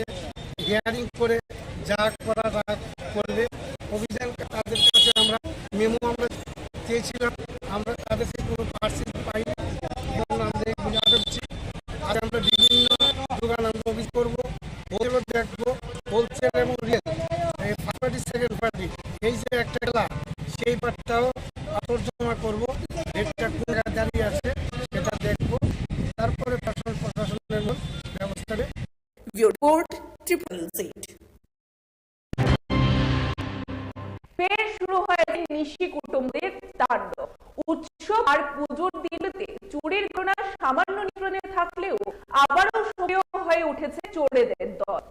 হিয়ারিং করে যা করা তা করবে। অফিসিয়াল তাদের কাছে আমরা মেমো আমরা চেয়েছিলাম, আমরা তাদের থেকে কোনো পার্সেন্ট পাইনি। এই জন্য আমরা এই ঘুরে আটকছি। আজ আমরা বিভিন্ন দোকান আমরা অফিস করবো, হোলসেলও দেখবো, হোলসেল এবং রিটেল, এই ফার্স্ট পার্টি, সেকেন্ড পার্টি, এই যে একটা খেলা, সেই পার্টটাও তর্জমা করবো, রেটটা কোন জায়গায় দাঁড়িয়ে আছে সেটা দেখবো, তারপরে প্রশাসন, প্রশাসনের ব্যবস্থা নেবে। Bureau Report, Triple Z. ফের শুরু হয়েছে নিশি কুটুম্বদের তাণ্ডব। উৎসব আর পুজোর দিনটিতে চুরির ঘটনা সামান্য নিয়ন্ত্রণে থাকলেও আবারও সক্রিয় হয়ে উঠেছে চোরেদের দল।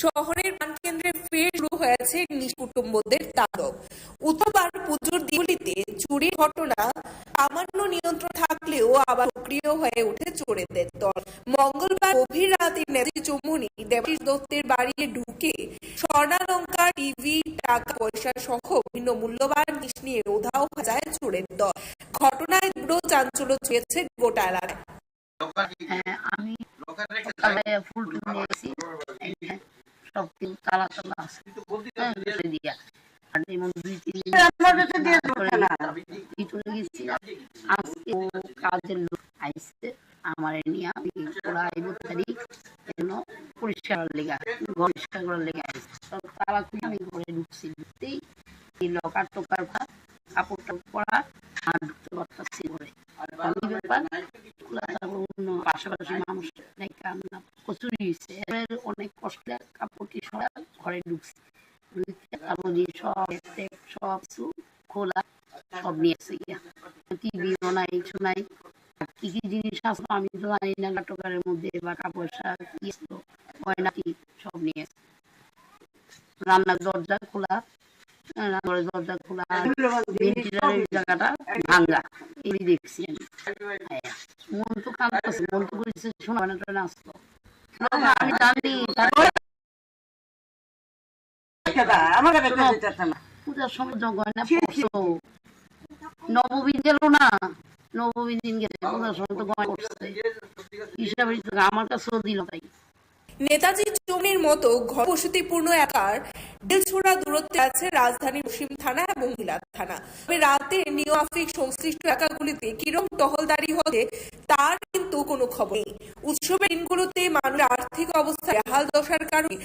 শহরের প্রাণকেন্দ্রে ফের শুরু হয়েছে নিশি কুটুম্বদের তাণ্ডব। উৎসব আর পুজোর দিনগুলিতে চুরির ঘটনা সামান্য নিয়ন্ত্রণ থাকলেও আবার সক্রিয় হয়ে ওঠে চোরেদের দল। মঙ্গলবার গভীর রাতে নেতাজি চৌমুহনী দেবাশিস দত্তের বাড়িতে ঢুকে স্বর্ণালংকার, টিভি, টাকা পয়সা সহ বিভিন্ন মূল্যবান জিনিস নিয়ে উধাও হয়ে যায় চোরের দল। ঘটনায় তীব্র চাঞ্চল্য ছড়িয়েছে গোটা এলাকায়। হ্যাঁ, আমি সকালে ফুল টুল নিয়ে এসেছি। এই যে সব কিছু তালা টালা আছে। হ্যাঁ, ফেলে দিয়া। আর এমন দুই তিন দিন আমার কাছে দিয়ে দেবো করে না। ভিতরে গেছি। আজকে ও কাজের লোক আইছে, আমার নিয়ে আমি ওরা আইব তারিখ, এজন্য পরিষ্কার করার লেগে, ঘর পরিষ্কার করার লেগে আইছে। তো তালা খুলে আমি ঘরে ঢুকছি, ঢুকতেই এই লকার টকার কাপড় টাপড় পরা আর ঢুকতে পারতাছি ঘরে। আমি ব্যাপার খোলা, তারপর অন্য পাশাপাশি মানুষ নাই, কান্না প্রচুর হয়েছে। এবার অনেক কষ্টে কাপড় টি সরা ঘরে ঢুকছি, ঢুকতে তারপর যে সব ট্যাপ সব কিছু খোলা, সব নিয়ে আসে গিয়া। টিভিও নাই, কিছু নাই। আর কি কি জিনিস আছে আমি তো জানি না, নাটকের মধ্যে বা কাপড় সার কি ছিল, গয়না কি সব নিয়ে আসে। রান্নার দরজা খোলা, রান্নাঘরের দরজা খোলা, ভেন্টিলেটরের জায়গাটা ভাঙা, এই দেখছি আমি। হ্যাঁ, মন তো কাঁদতেছে, মন তো কইছে শোনা মানে তো নাচতো। না, আমি জানি, তারপরে আমার কাছে শোনো, দিতে পারছে না। পূজার সময় তো গয়না ছি, ছি। পরছো। নবমীর দিন গেল না, নবমীর দিন গেছে, পূজার সময় তো গয়না পরছে। হিসাবে তো আমার কাছেও দিল তাই। নেতাজি চৌমুহনীর মতো ঘনবসতিপূর্ণ এলাকার ঢিলছোড়া দূরত্বে আছে রাজধানী পশ্চিম থানা এবং মহিলা থানা। তবে রাতে নিয়ম মাফিক সংশ্লিষ্ট এলাকাগুলিতে কিরম টহলদারি হচ্ছে তার কিন্তু কোনো খবর নেই। উৎসবের দিনগুলোতে মানুষের আর্থিক অবস্থা বেহাল দশার কারণে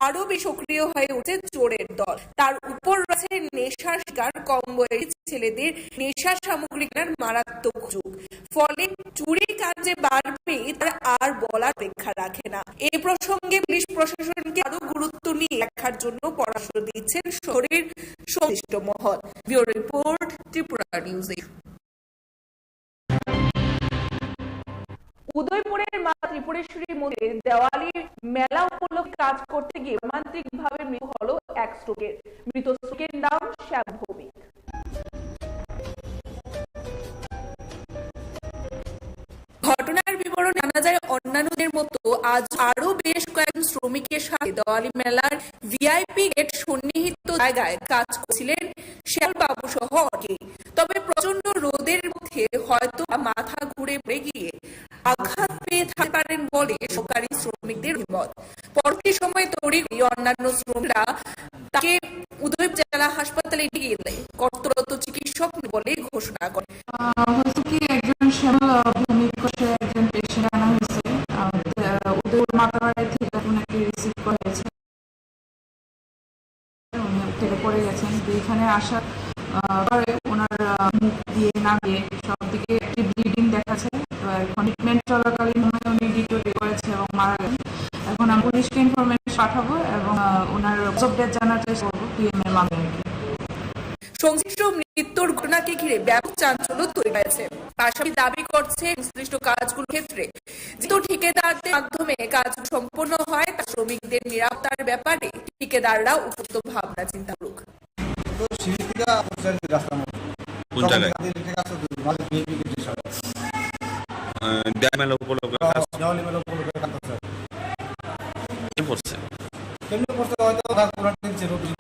আরো বেশি সক্রিয় হয়ে উঠছে চোরের দল। তার উপর রয়েছে নেশার শিকার কম বয়সী ছেলেদের নেশা সামগ্রী কেনার মারাত্মক ঝুঁক। ফলে চুরি কাণ্ডে বাড়বে, তার আর বলার অপেক্ষা রাখে না। এ প্রসঙ্গে পুলিশ প্রশাসনকে আরো গুরুত্ব নিয়ে দেখার জন্য পরামর্শ দিচ্ছেন শহরের সংশ্লিষ্ট মহল। Bureau report, Tripura news eight. উদয়পুরের মা ত্রিপুরেশ্বরী মন্দিরে দেওয়ালির মেলা উপলক্ষে কাজ করতে গিয়ে মর্মান্তিকভাবে মৃত্যু হলো এক শ্রমিকের। মৃত শ্রমিকের নাম শ্যাম ভৌমিক। ঘটনার বিবরণে জানা যায়, অন্যান্য দিনের মতো আজ আরো বেশ কয়েকজন শ্রমিকের সাথে দেওয়ালি মেলার ভিআইপি গেট সন্নিহিত জায়গায় কাজ করছিলেন শ্যামল বাবু সহ অনেকেই। তবে প্রচণ্ড রোদের মধ্যে হয়তো মাথা ঘুরে পড়ে গিয়ে আঘাত পেয়ে থাকতে পারেন বলে সহকারী শ্রমিকদের অভিমত। পরবর্তী সময়ে তড়িঘড়ি অন্যান্য শ্রমিকরা তাকে উদয়পুর জেলা হাসপাতালে নিয়ে গেলে কর্তব্যরত চিকিৎসক বলে ঘোষণা করেন। আহ, হয়েছে কি, একজন শ্যামল, আহ, ভৌমিক কষে একজন পেশেন্ট আনা হয়েছে। আহ, আহ, উদয়পুর মাতাবাড়ি থেকে ওনাকে রিসিভ করা হয়েছে। উনি হোটেলে পড়ে গেছেন। তো এখানে আসার, আহ, পরে ওনার, আহ, মুখ দিয়ে, নাক দিয়ে সব দিকে একটি ব্লিডিং দেখা যায়। তো এখন ট্রিটমেন্ট চলাকালীন সময় উনি ডিটোরিয়েট করেছে এবং মারা গেছেন। এখন আমি পুলিশকে ইনফরমেশন পাঠাবো এবং, আহ, ওনার কজ অফ ডেথ জানার চেষ্টা করবো পিএমএ মামলায় আর কি। সংশ্লিষ্ট মৃত্যুর ঘটনাকে ঘিরে ব্যাপক চাঞ্চল্য তৈরি হয়েছে। পাশাপাশি দাবি করছে সংশ্লিষ্ট কাজগুলোর ক্ষেত্রে যে ঠিকাদারদের মাধ্যমে কাজ সম্পন্ন হয়, তা শ্রমিকদের নিরাপত্তার ব্যাপারে ঠিকাদাররা উপযুক্ত ভাবনা চিন্তা করুক। তো সিঁড়ি থেকে আবার চারিদিকে রাস্তার মধ্যে। কোন তখন জায়গায়? তাদের এটা কাজ করতে হবে, মাঝে বিএপি গেটের সামনে। আহ, দেওয়ালি মেলা উপলক্ষে কাজ। দেওয়ালি মেলা উপলক্ষে কাজ করতে হবে। কে করছে? কেমনে করতে হয়, তো ওরা, ওরা টেনশন, ওরা কিছু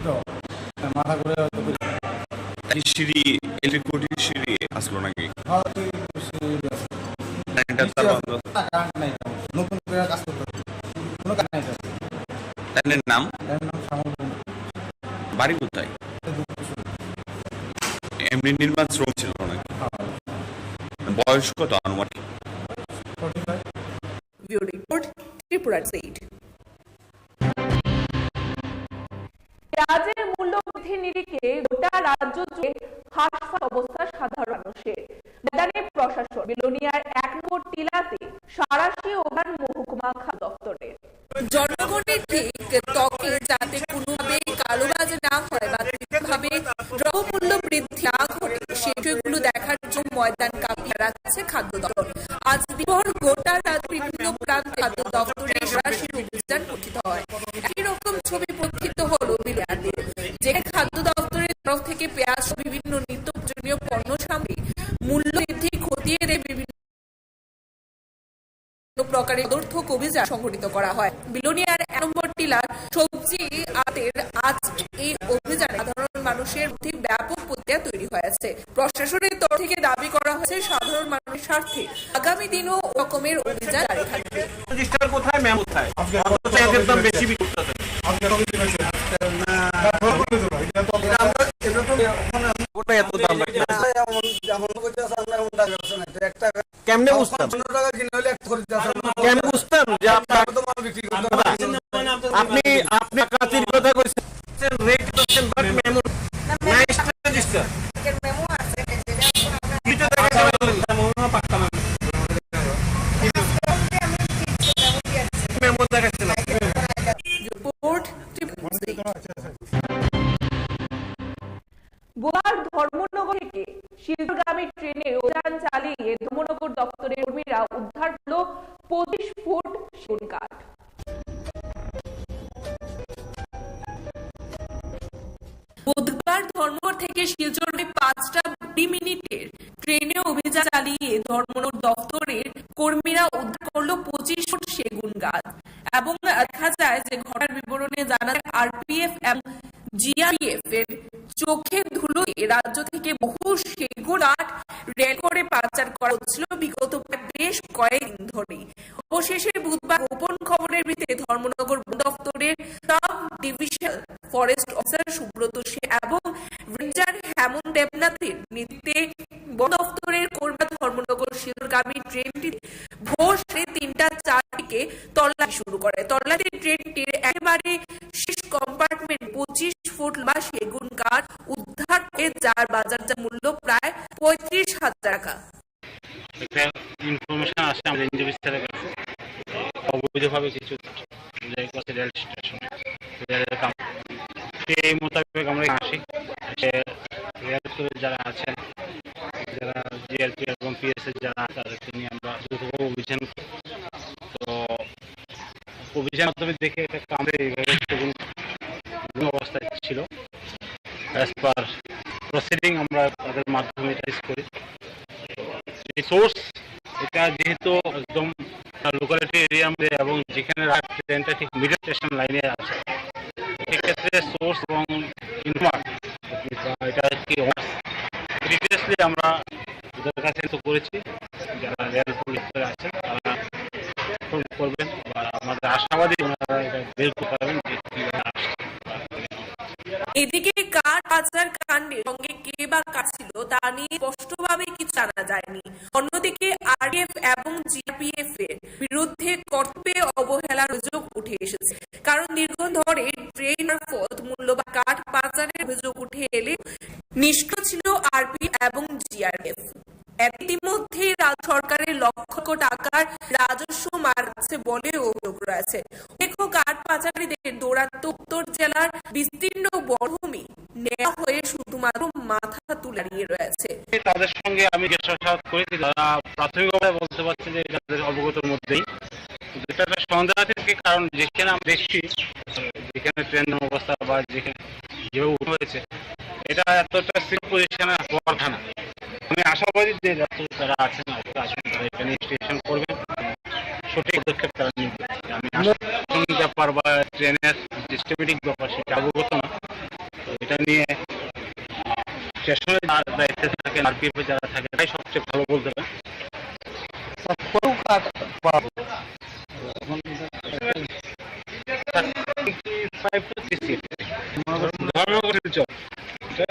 কি সিঁড়ি, ইলেকট্রিক খুঁটি সিঁড়ি আসলো নাকি? হ্যাঁ, তো এই সিঁড়ি আসলো। কারেন্টের তার নিচে বন্ধ। না, কারেন্ট নাই। নতুন করে কাজ করতে হবে। কোনো কারেন্ট নাই, স্যার। তাদের নাম? তার নাম শ্যামল কুমার। বাড়ি কোথায়? এমনি নির্মাণ শ্রম ছিল নাকি? হ্যাঁ। বয়স কত আনুমানিক? Forty five. Bureau report, Tripura today. পেঁয়াজের মূল্য বৃদ্ধির নিরিখে গোটা রাজ্য জুড়ে হাসফাস অবস্থা সাধারণ মানুষের। ময়দানে প্রশাসন। বিলোনিয়ার এক নম্বর টিলাতে সাঁড়াশি অভিযান মহকুমা খাদ্য দপ্তরের। জনগণের ঠিক ত্বকে যাতে কোনোভাবেই কালোবাজারি না হয় বা কোনোভাবে দ্রব্যমূল্য বৃদ্ধি না ঘটে, সে বিষয়গুলো দেখার জন্য ময়দান কাঁপিয়ে রাখছে খাদ্য দপ্তর। আজ দিনভর গোটা রাজ্যের বিভিন্ন প্রান্তে খাদ্য দপ্তরের সাঁড়াশি অভিযান গঠিত হয়। একই রকম ছবি পরীক্ষিত হলো বিলোনিয়াতে, যেখানে খাদ্য দপ্তরের তরফ থেকে পেঁয়াজ সহ বিভিন্ন নিত্য প্রয়োজনীয় পণ্য সামগ্রী মূল্য বৃদ্ধি খতিয়ে দেখে বিভিন্ন প্রকারের সদর্থক অভিযান সংঘটিত করা হয়। বিলোনিয়ার এক নম্বর টিলার সবজি আড়তের আজ এই অভিযানে সাধারণ মানুষের মধ্যে ব্যাপক প্রতিক্রিয়া তৈরি হয়েছে। প্রশাসনের তরফ থেকে দাবি করা হয়েছে সাধারণ মানুষের স্বার্থে আগামী দিনও রকমের অভিযান জারি থাকবে। রেজিস্টার কোথায়, ম্যাম কোথায়? আজকে অথচ একের দাম বেশি বিক্রি করতেছে। আজকে এটা আমরা, এটা তো ওটা এত দাম রাখি না। এমন, এমন করতেছে, আমরা এমন দাম রাখছি না। তো একটা কেমনে বুঝতাম? পঞ্চান্ন টাকা কিনে হলে এক করে দিতে হবে। কেমনে বুঝতাম যে আপনার আমি তো মাল বিক্রি করতে পারবো না। আপনি, আপনি কাতির কথা কইছেন, রেট করছেন, বাট মেমো নাই, রেজিস্টার। এর মেমো আছে, যেটা এখন আমরা দুইটা জায়গায় আচ্ছা, মেমো। মেমো পাক্কা মেমো। আজকে আমি দিচ্ছি, মেমো দিয়ে আসছি। মেমো দেখাচ্ছিলাম। রিপোর্ট, ত্রিপুরা। বুধবার ধর্মনগর থেকে শিলচরগামী ট্রেনে অভিযান চালিয়ে ধর্মনগর দপ্তরের কর্মীরা উদ্ধার করল পঁচিশ ফুট সেগুন কাঠ। বুধবার ধর্মনগর থেকে শিলচরে পাঁচটা কুড়ি মিনিটের ট্রেনে অভিযান চালিয়ে ধর্মনগর দপ্তরের কর্মীরা উদ্ধার করল পঁচিশ ফুট সেগুন গাছ এবং দেখা যায় যে ঘটনার বিবরণে জানা যায় আরপিএফ এবং জিআরপিএফ এর চোখে ধুলোয় রাজ্য থেকে বহু সেগুন কাঠ রেল করে পাচার করা হচ্ছিল বিগত প্রায় বেশ কয়েকদিন ধরেই। অবশেষে বুধবার গোপন খবরের ভিত্তিতে ধর্মনগর বন দপ্তরের sub divisional forest officer Subrata Sen এবং রেঞ্জার হেমন্ত দেবনাথের নেতৃত্বে বন দপ্তরের কর্মীরা ধর্মনগর শিলচরগামী ট্রেনটি ভোর সাড়ে তিনটা চার দিকে তল্লাশি শুরু করে। তল্লাশি ট্রেনটির একেবারে শেষ কম্পার্টমেন্ট পঁচিশ ফুট লম্বা সেগুন কাঠ উদ্ধার করে, যার বাজারজাত মূল্য প্রায় পঁয়ত্রিশ হাজার টাকা। একটা ইনফরমেশন আসে আমাদের এনজেপি স্যারের কাছে, অবৈধভাবে কিছু জায়গা আছে রেল স্টেশনে, রেলের কাম। সেই মোতাবেক আমরা এখানে আসি। এসে রেল স্টেশনে যারা আছেন, যারা জিআরপি এবং পিএসএ যারা আছেন, তাদেরকে নিয়ে আমরা যৌথভাবে অভিযান করি। তো অভিযান মাধ্যমে দেখে একটা কামে এইভাবে সেগুন অবস্থায় ছিল। অ্যাজ পার প্রসিডিং আমরা তাদের মাধ্যমে ট্রেস করি। এই সোর্স এটা যেহেতু একদম লোকালিটি এরিয়া মধ্যে এবং যেখানে রাখা ট্রেনটা ঠিক মিডল স্টেশন লাইনে আছে, সেক্ষেত্রে সোর্স এবং ইনফর্মার এটা কি ডিটেলসলি আমরা ওদের কাছে তো করেছি, যারা রেল পুলিশ আছেন তারা করবেন বা আমাদের আশাবাদী ওনারা এটা বের করতে পারবেন যে কীভাবে আসছে। এদিকে কাঠ পাচার কাণ্ডের সঙ্গে কে বা কারা ছিল তা নিয়ে স্পষ্টভাবে কিছু জানা যায়নি। অন্যদিকে আরপিএফ এবং জিআরপিএফ এর বিরুদ্ধে কর্তব্যে অবহেলার অভিযোগ উঠে এসেছে, কারণ দীর্ঘদিন ধরে ট্রেন মারফত মূল্যবান কাঠ পাচারের অভিযোগ উঠে এলে নিষ্ক্রিয় ছিল আরপিএফ এবং জিআরপিএফ। ইতিমধ্যেই রাজ্য সরকারের লক্ষ লক্ষ টাকার রাজস্ব মার খাচ্ছে বলেও অভিযোগ রয়েছে। উল্লেখ্য, কাঠ পাচারীদের দৌরাত্ম্যে উত্তর জেলার বিস্তীর্ণ বনভূমি নেওয়া হয়ে শুধুমাত্র মাথা তুলে দাঁড়িয়ে রয়েছে। তাদের সঙ্গে আমি জিজ্ঞাসাবাদ করেছি, তারা প্রাথমিকভাবে বলতে পারছে যে তাদের অবগতর মধ্যেই। এটা একটা সন্দেহাতীত, কারণ যেখানে আমরা দেখছি, যেখানে ট্রেন অবস্থা বা যেখানে যেভাবে উঠে হয়েছে, এটা এতটা সিরিয়াস পজিশনে হওয়ার কথা না। আমি আশাবাদী যে যত যারা আছেন, আজকে আছেন, তারা এখানে স্টেশন করবেন, সঠিক পদক্ষেপ তারা নিবে। আমি আসন ব্যাপার বা ট্রেনের সিস্টেমেটিক ব্যাপার সেটা অবগত না, তো এটা নিয়ে স্টেশনে যারা দায়িত্বে থাকেন, আরপিএফ এ যারা থাকেন, তাই সবচেয়ে ভালো বলতে পারেন। স্যার, কত কাজ পাওয়া যাবে? Thirty five to thirty six। Dharmanagar শিলচর। এটা,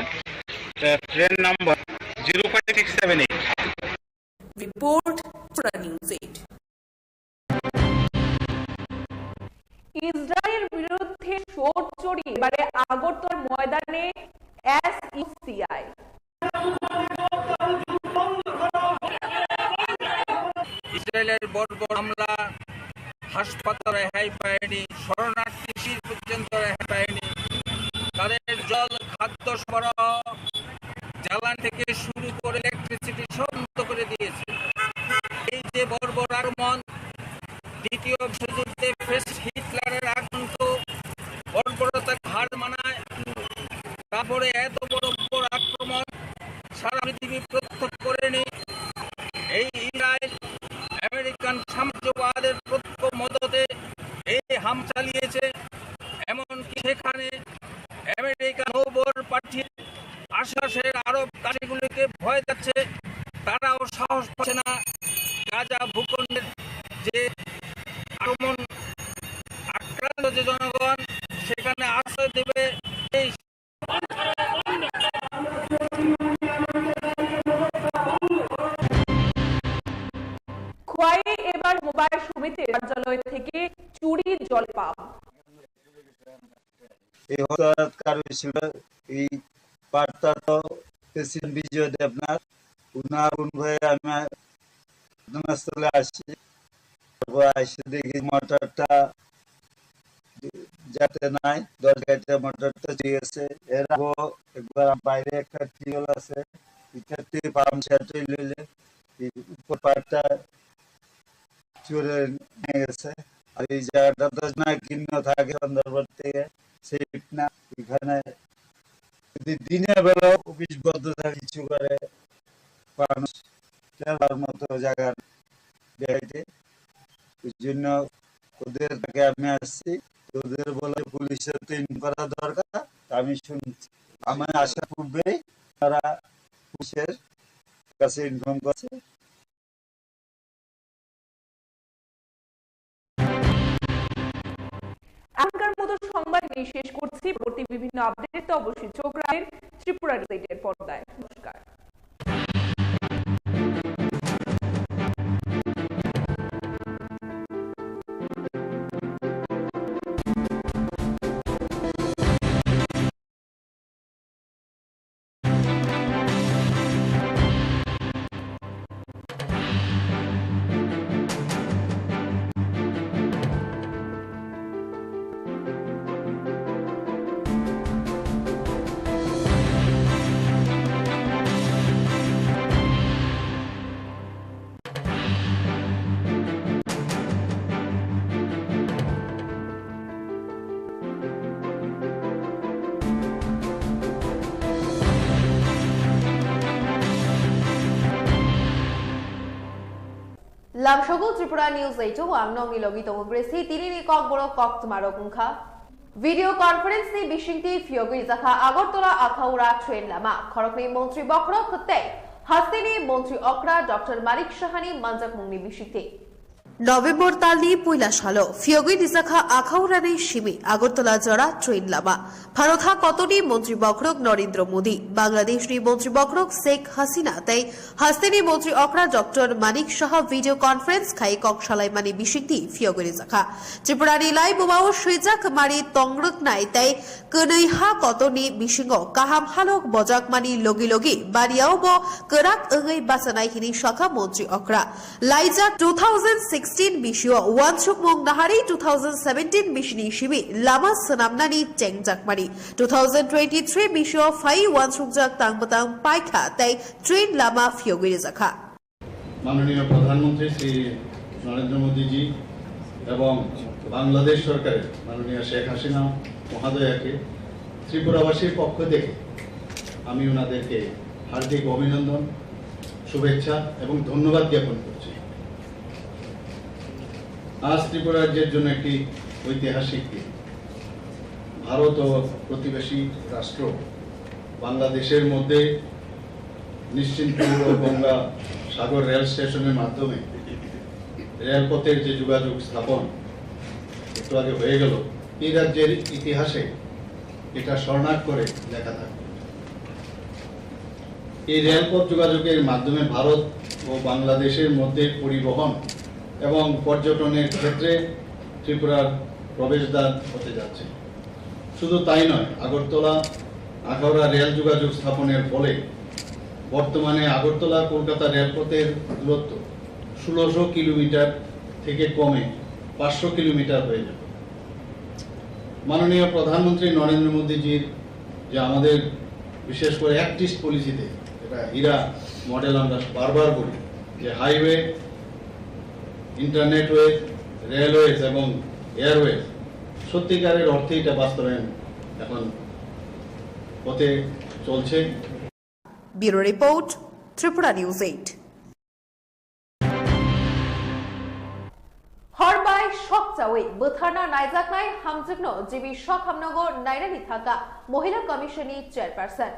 এটা train number zero five six seven eight. Report, Tripura News eight। Israel বিরুদ্ধে সোচ্চার এবারে আগরতলার ময়দানে এসইউসিআই। ইসরায়েলের বর্বর হামলা, হাসপাতাল রেহাই পায়নি, শরণার্থী শিবির পর্যন্ত রেহাই পায়নি। তাদের জল, খাদ্য সরবরাহ, জ্বালানি থেকে শুরু করে ইলেকট্রিসিটি সব বন্ধ করে দিয়েছে। এই যে বর্বর আক্রমণ, দ্বিতীয় বিশ্বযুদ্ধে ফ্যাসিস্ট হিটলারের আগমন তো বর্বরতার হার মানায়। তারপরে এত বড় বড় আক্রমণ সারা পৃথিবী প্রত্যক্ষ করেনি। এই ইসরায়েল আমেরিকান সাম্রাজ্যবাদের প্রত্যক্ষ মদতে এই হামলা চালিয়েছে। এমনকি সেখানে আমেরিকান নৌবহর পাঠিয়ে আশেপাশের আরব কান্ট্রিগুলিকে ভয় দেখাচ্ছে, তারাও সাহস পাচ্ছে না গাজা ভূখণ্ডের যে আক্রমণ আক্রান্ত যে জনগণ সেখানে আশ্রয় দেবে। এই খোয়াই এবার সমবায় সমিতির কার্যালয় থেকে চুরি জল পাম্প। এই হঠাৎ কারণ ছিল, এই পার্টটা তো প্রেসিডেন্ট বিজয় দেবনাথ, উনার অনুভবে আমি ঘটনাস্থলে আসি। তারপর এসে দেখি মোটরটা যাতে নাই, দশ গাড়িতে মোটরটা চুরি গেছে। এর আগেও একবার বাইরে একটা টিউবওয়েল আছে, এটা থেকে পাম্প সেট হইলে এই উপর পার্টটা চুরে নিয়ে গেছে। আর এই জায়গাটা তো না কিনে থাকে সুন্দরবন থেকে, সেফ না। এখানে যদি দিনের বেলা অফিস বন্ধ থাকে, কিছু করে মানুষ খেলার মতো জায়গা বেড়াইতে। ওই জন্য ওদের কাছে আমি আসছি, ওদের বলে পুলিশের তো ইনফর্ম করা দরকার। আমি শুনছি, আমি আসার পূর্বেই তারা পুলিশের কাছে ইনফর্ম করছে। এখনকার মতো সংবাদ নিয়ে শেষ করছি। পরবর্তী বিভিন্ন আপডেট তো অবশ্যই চোখ রাখবেন ত্রিপুরা নিউজ এইটের পর্দায়। নমস্কার। Lamsogo Tripura News eight o ang nongni logi tongo Gracie, tinini kokborok koktwmarok wngkha. Video conference ni bisingtwi phiyogwi rijak kha Agartala Akhaura train lama, khoroknwi montri bokhorok tei hasteni montri okra Doctor Manik Sahani manjakmungni bisingtwi. November talni puila salo phiyogwi rijak kha Akhaurani simi Agartala jora train lama. Bharat ha kotoni montri bokhorok Narendra Modi, Bangladeshni montri bokhorok Sheikh Hasina tei hasteni montri okra Doctor Manik Saha video conference khai kok salaimani bisingtwi phiyogwi rijak kha. Tripurani lai bumao swijak mari tongrwknai tei kwnwi ha kotorni bisingo kaham halok bojakmani logi logi bariao bo kwrak wngwi bachanai hwnwi sakha montri okra. Laijak two thousand sixteen bisio uansukmung naharwi two thousand seventeen bisini simi lama swnamnani chengjakmani, two thousand twenty-three bisio phai uansukjak tang bwtang paikha tei train lama phiyogwi rijakha. মাননীয় প্রধানমন্ত্রী শ্রী নরেন্দ্র মোদীজি এবং বাংলাদেশ সরকারের মাননীয় শেখ হাসিনা মহোদয়াকে ত্রিপুরাবাসীর পক্ষ থেকে আমি ওনাদেরকে হার্দিক অভিনন্দন, শুভেচ্ছা এবং ধন্যবাদ জ্ঞাপন করছি। আজ ত্রিপুরা রাজ্যের জন্য একটি ঐতিহাসিক দিন। ভারত ও প্রতিবেশী রাষ্ট্র বাংলাদেশের মধ্যে নিশ্চিন্তপুর ও গঙ্গা সাগর রেল স্টেশনের মাধ্যমে রেলপথের যে যোগাযোগ স্থাপন একটু আগে হয়ে গেল, এই রাজ্যের ইতিহাসে এটা স্বর্ণাক্ষরে লেখা থাকবে। এই রেলপথ যোগাযোগের মাধ্যমে ভারত ও বাংলাদেশের মধ্যে পরিবহন এবং পর্যটনের ক্ষেত্রে ত্রিপুরার প্রবেশদ্বার হতে যাচ্ছে। শুধু তাই নয়, আগরতলা আখাউড়া রেল যোগাযোগ স্থাপনের ফলে বর্তমানে আগরতলা কলকাতা রেলপথের দূরত্ব ষোলোশো কিলোমিটার থেকে কমে পাঁচশো কিলোমিটার হয়ে যাবে। মাননীয় প্রধানমন্ত্রী নরেন্দ্র মোদীজির যে আমাদের বিশেষ করে অ্যাক্ট ইস্ট পলিসিতে, এটা হীরা মডেল আমরা বারবার বলি, যে হাইওয়ে, ইন্টারনেটওয়ে, রেলওয়েজ এবং এয়ারওয়েজ, সত্যিকারের অর্থে এটা বাস্তবায়ন এখন পথে চলছে। Bureau Report, Tripura News eight. Hor bai sok chawi bwtharna naijaknai hamjwkno G B Sokhamnogo nainani thangkha Mohila Commission ni Chairperson.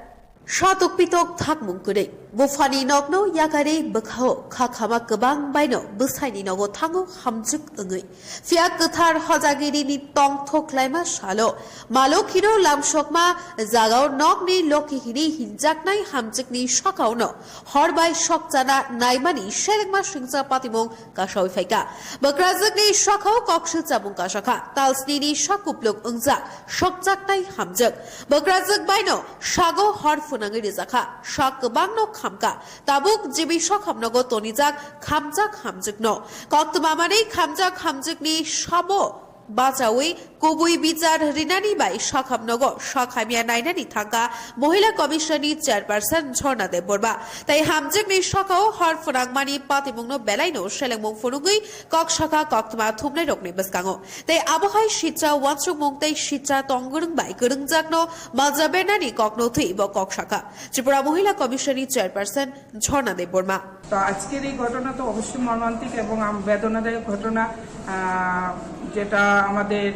Satok pitok thakmung kwrwi buphani nokno yakarwi bwkhao kha khama kwbang baino bwsaini nogo thango hamjwk wngwi. Phiya kwthar hojagirini tongthok laima salo, malokhino lamsokma jagao nokni lokhi hini hinjaknai hamjwkni sakaono hor bai sok chana naimani selengma singcha patimung kasawi phaikha. Bwkrajwkni sakao koksil chamung kasakha, talsnini sak kupluk wngjak sokjaknai hamjwk. Bwkrajwk baino sago hor phwnangwi rijakha, sak kwbangno khamkha. Tabuk G B Sokhamnogo tonijak khamjak hamjwkno. Koktwma manwi khamjak hamjwkni sabo bachawi kubui bichar rinani bai Sokhamnogo sak hamya nainani thangkha Mohila Commission ni Chairperson Jhorna Debbarma. Tai hamjwkni sakao hor phwnangmani patimungno belaino selengmung phunugwi kok sakha koktwma thumnairokni bwskango. Tai abohai sitra uansukmung tei sitra tongwrwng bai kwrwngjakno malja bernani kokno thwi bo kok sakha Tripura Mohila Commission ni Chairperson Jhorna Debbarma. তো আজকের এই ঘটনা তো অবশ্যই মর্মান্তিক এবং আম- বেদনাদায়ক ঘটনা, আহ, যেটা আমাদের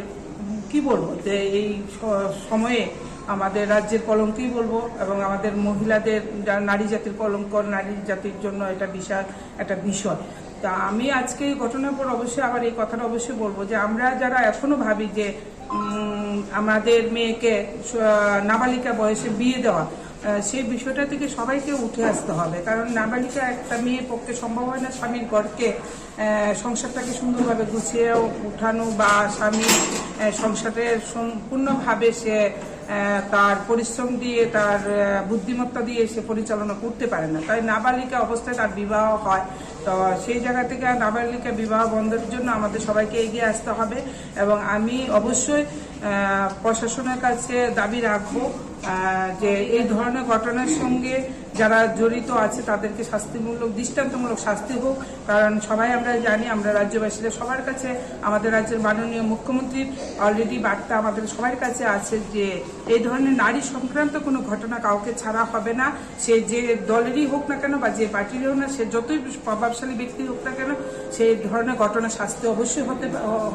কি বলবো, যে এই স- সময়ে আমাদের রাজ্যের কলঙ্কই বলবো এবং আমাদের মহিলাদের যা- নারী জাতির কলঙ্ক, নারী জাতির জন্য এটা বিশাল একটা বিষয়। তা আমি আজকে এই ঘটনার পর অবশ্যই আবার এই কথাটা অবশ্যই বলবো যে আমরা যারা এখনো ভাবি যে উম, আমাদের মেয়েকে স- নাবালিকা বয়সে বিয়ে দেওয়া, আহ, সেই বিষয়টা থেকে সবাইকে উঠে আসতে হবে। কারণ নাবালিকা একটা মেয়ের পক্ষে সম্ভব হয় না স্বামীর ঘরকে, আহ, সংসারটাকে সুন্দরভাবে গুছিয়ে উঠানো বা স্বামী, আহ, সংসারে সম্পূর্ণভাবে সে, আহ, তার পরিশ্রম দিয়ে, তার, আহ, বুদ্ধিমত্তা দিয়ে সে পরিচালনা করতে পারে না। তাই নাবালিকা অবস্থায় তার বিবাহ হয়। তো সেই জায়গা থেকে নাবালিকা বিবাহ বন্ধের জন্য আমাদের সবাইকে এগিয়ে আসতে হবে। এবং আমি অবশ্যই, আহ, প্রশাসনের কাছে দাবি রাখবো, আহ, যে এই ধরনের ঘটনার সঙ্গে যারা জড়িত আছে তাদেরকে শাস্তিমূলক, দৃষ্টান্তমূলক শাস্তি হোক। কারণ সবাই আমরা জানি, আমরা রাজ্যবাসীরা সবার কাছে, আমাদের রাজ্যের মাননীয় মুখ্যমন্ত্রীর already বার্তা আমাদের সবার কাছে আছে যে এই ধরনের নারী সংক্রান্ত কোনো ঘটনা কাউকে ছাড়া হবে না। সে যে দলেরই হোক না কেন বা যে পার্টিরই হোক না, সে যতই প্রভাবশালী ব্যক্তি হোক না কেন, সেই ধরনের ঘটনা শাস্তি অবশ্যই হতে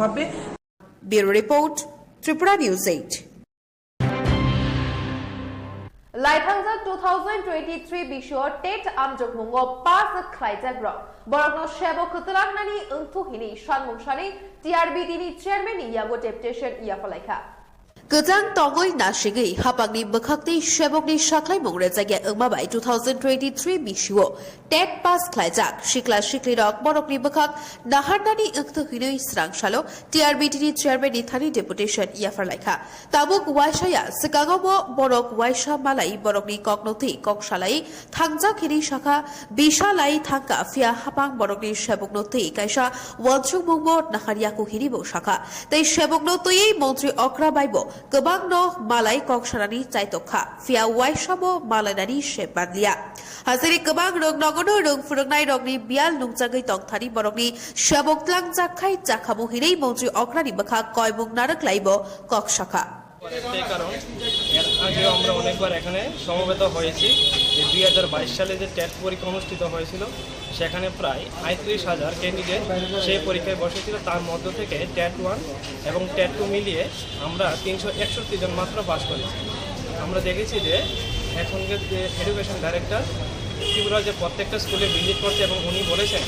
হবে। Bureau Report, Tripura News eight. Laithangjak two thousand twenty-three bisio TET amjokmungo pass khlaijak rok. Borokno sebo kwtwlangnani wngthuk hini sanmung sani T R B D ni chairman ni yago deputation yaphalaikha. Kwchang tongwi nasigwi hapangni bwkhakni sebokni saklaimung rwjakya wngma bai two thousand twenty-three bisio TET pass khlaijak sikla siklirok borokni bwkhak naharnani wngthuk hinwi swrangsalo T R B D ni chairman ni thani deputation yaphar laikha. Tabuk waisaya swkango bo borok waisa malai borokni kokno twi kok salai thangjak hinwi sakha, bisa lai thangkha, phiya hapang borokni sebokno twi kaisa uansukmungbo nahar yaku hinwi bo sakha. Tei sebokno twiwi montri okra baibo kwbangno malai kok sanani chaitok kha, phiya waisabo malainani se manliya. Hasiri kwbang rwng nogono rwng phwrwngnairokni biyal nungjagwi tongthani borokni sebok tlangjak khai chakhamu hinwi montri okrani bwkha koimung narwk laibo kok sakha. একটাই কারণ, এর আগেও আমরা অনেকবার এখানে সমবেত হয়েছি যে দুই হাজার বাইশ সালে যে টেট পরীক্ষা অনুষ্ঠিত হয়েছিল, সেখানে প্রায় আটত্রিশ হাজার ক্যান্ডিডেট সেই পরীক্ষায় বসেছিল। তার মধ্য থেকে টেট ওয়ান এবং টেট টু মিলিয়ে আমরা তিনশো একষট্টি জন মাত্র পাস করেছি। আমরা দেখেছি যে এখনকার যে এডুকেশন ডাইরেক্টর ত্রিপুরা যে প্রত্যেকটা স্কুলে ভিজিট করছে এবং উনি বলেছেন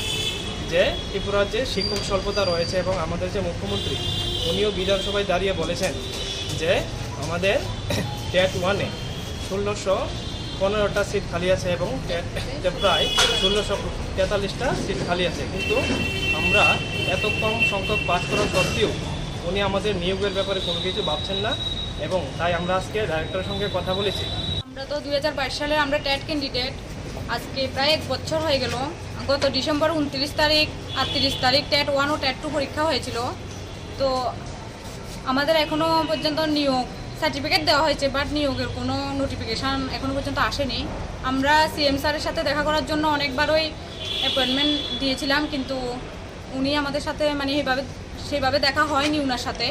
যে ত্রিপুরার যে শিক্ষক স্বল্পতা রয়েছে এবং আমাদের যে মুখ্যমন্ত্রী উনিও বিধানসভায় দাঁড়িয়ে বলেছেন যে আমাদের টেট ওয়ানে ষোলোশো পনেরোটা সিট খালি আছে এবং টেটে প্রায় ষোলোশো তেতাল্লিশটা সিট খালি আছে, কিন্তু আমরা এত কম সংখ্যক পাস করা সত্ত্বেও উনি আমাদের নিয়োগের ব্যাপারে কোনো কিছু ভাবছেন না এবং তাই আমরা আজকে ডাইরেক্টরের সঙ্গে কথা বলেছি। আমরা তো দুই হাজার বাইশ সালের আমরা টেট ক্যান্ডিডেট। আজকে প্রায় এক বছর হয়ে গেল। গত ডিসেম্বর ঊনত্রিশ তারিখ, আটত্রিশ তারিখ টেট ওয়ান ও টেট টু পরীক্ষা হয়েছিল। তো আমাদের এখনো পর্যন্ত নিয়োগ সার্টিফিকেট দেওয়া হয়েছে, বাট নিয়োগের কোনো নোটিফিকেশন এখনো পর্যন্ত আসেনি। আমরা সিএম স্যারের সাথে দেখা করার জন্য অনেকবারই অ্যাপয়েন্টমেন্ট দিয়েছিলাম, কিন্তু উনি আমাদের সাথে মানে এইভাবে, সেইভাবে দেখা হয়নি ওনার সাথে।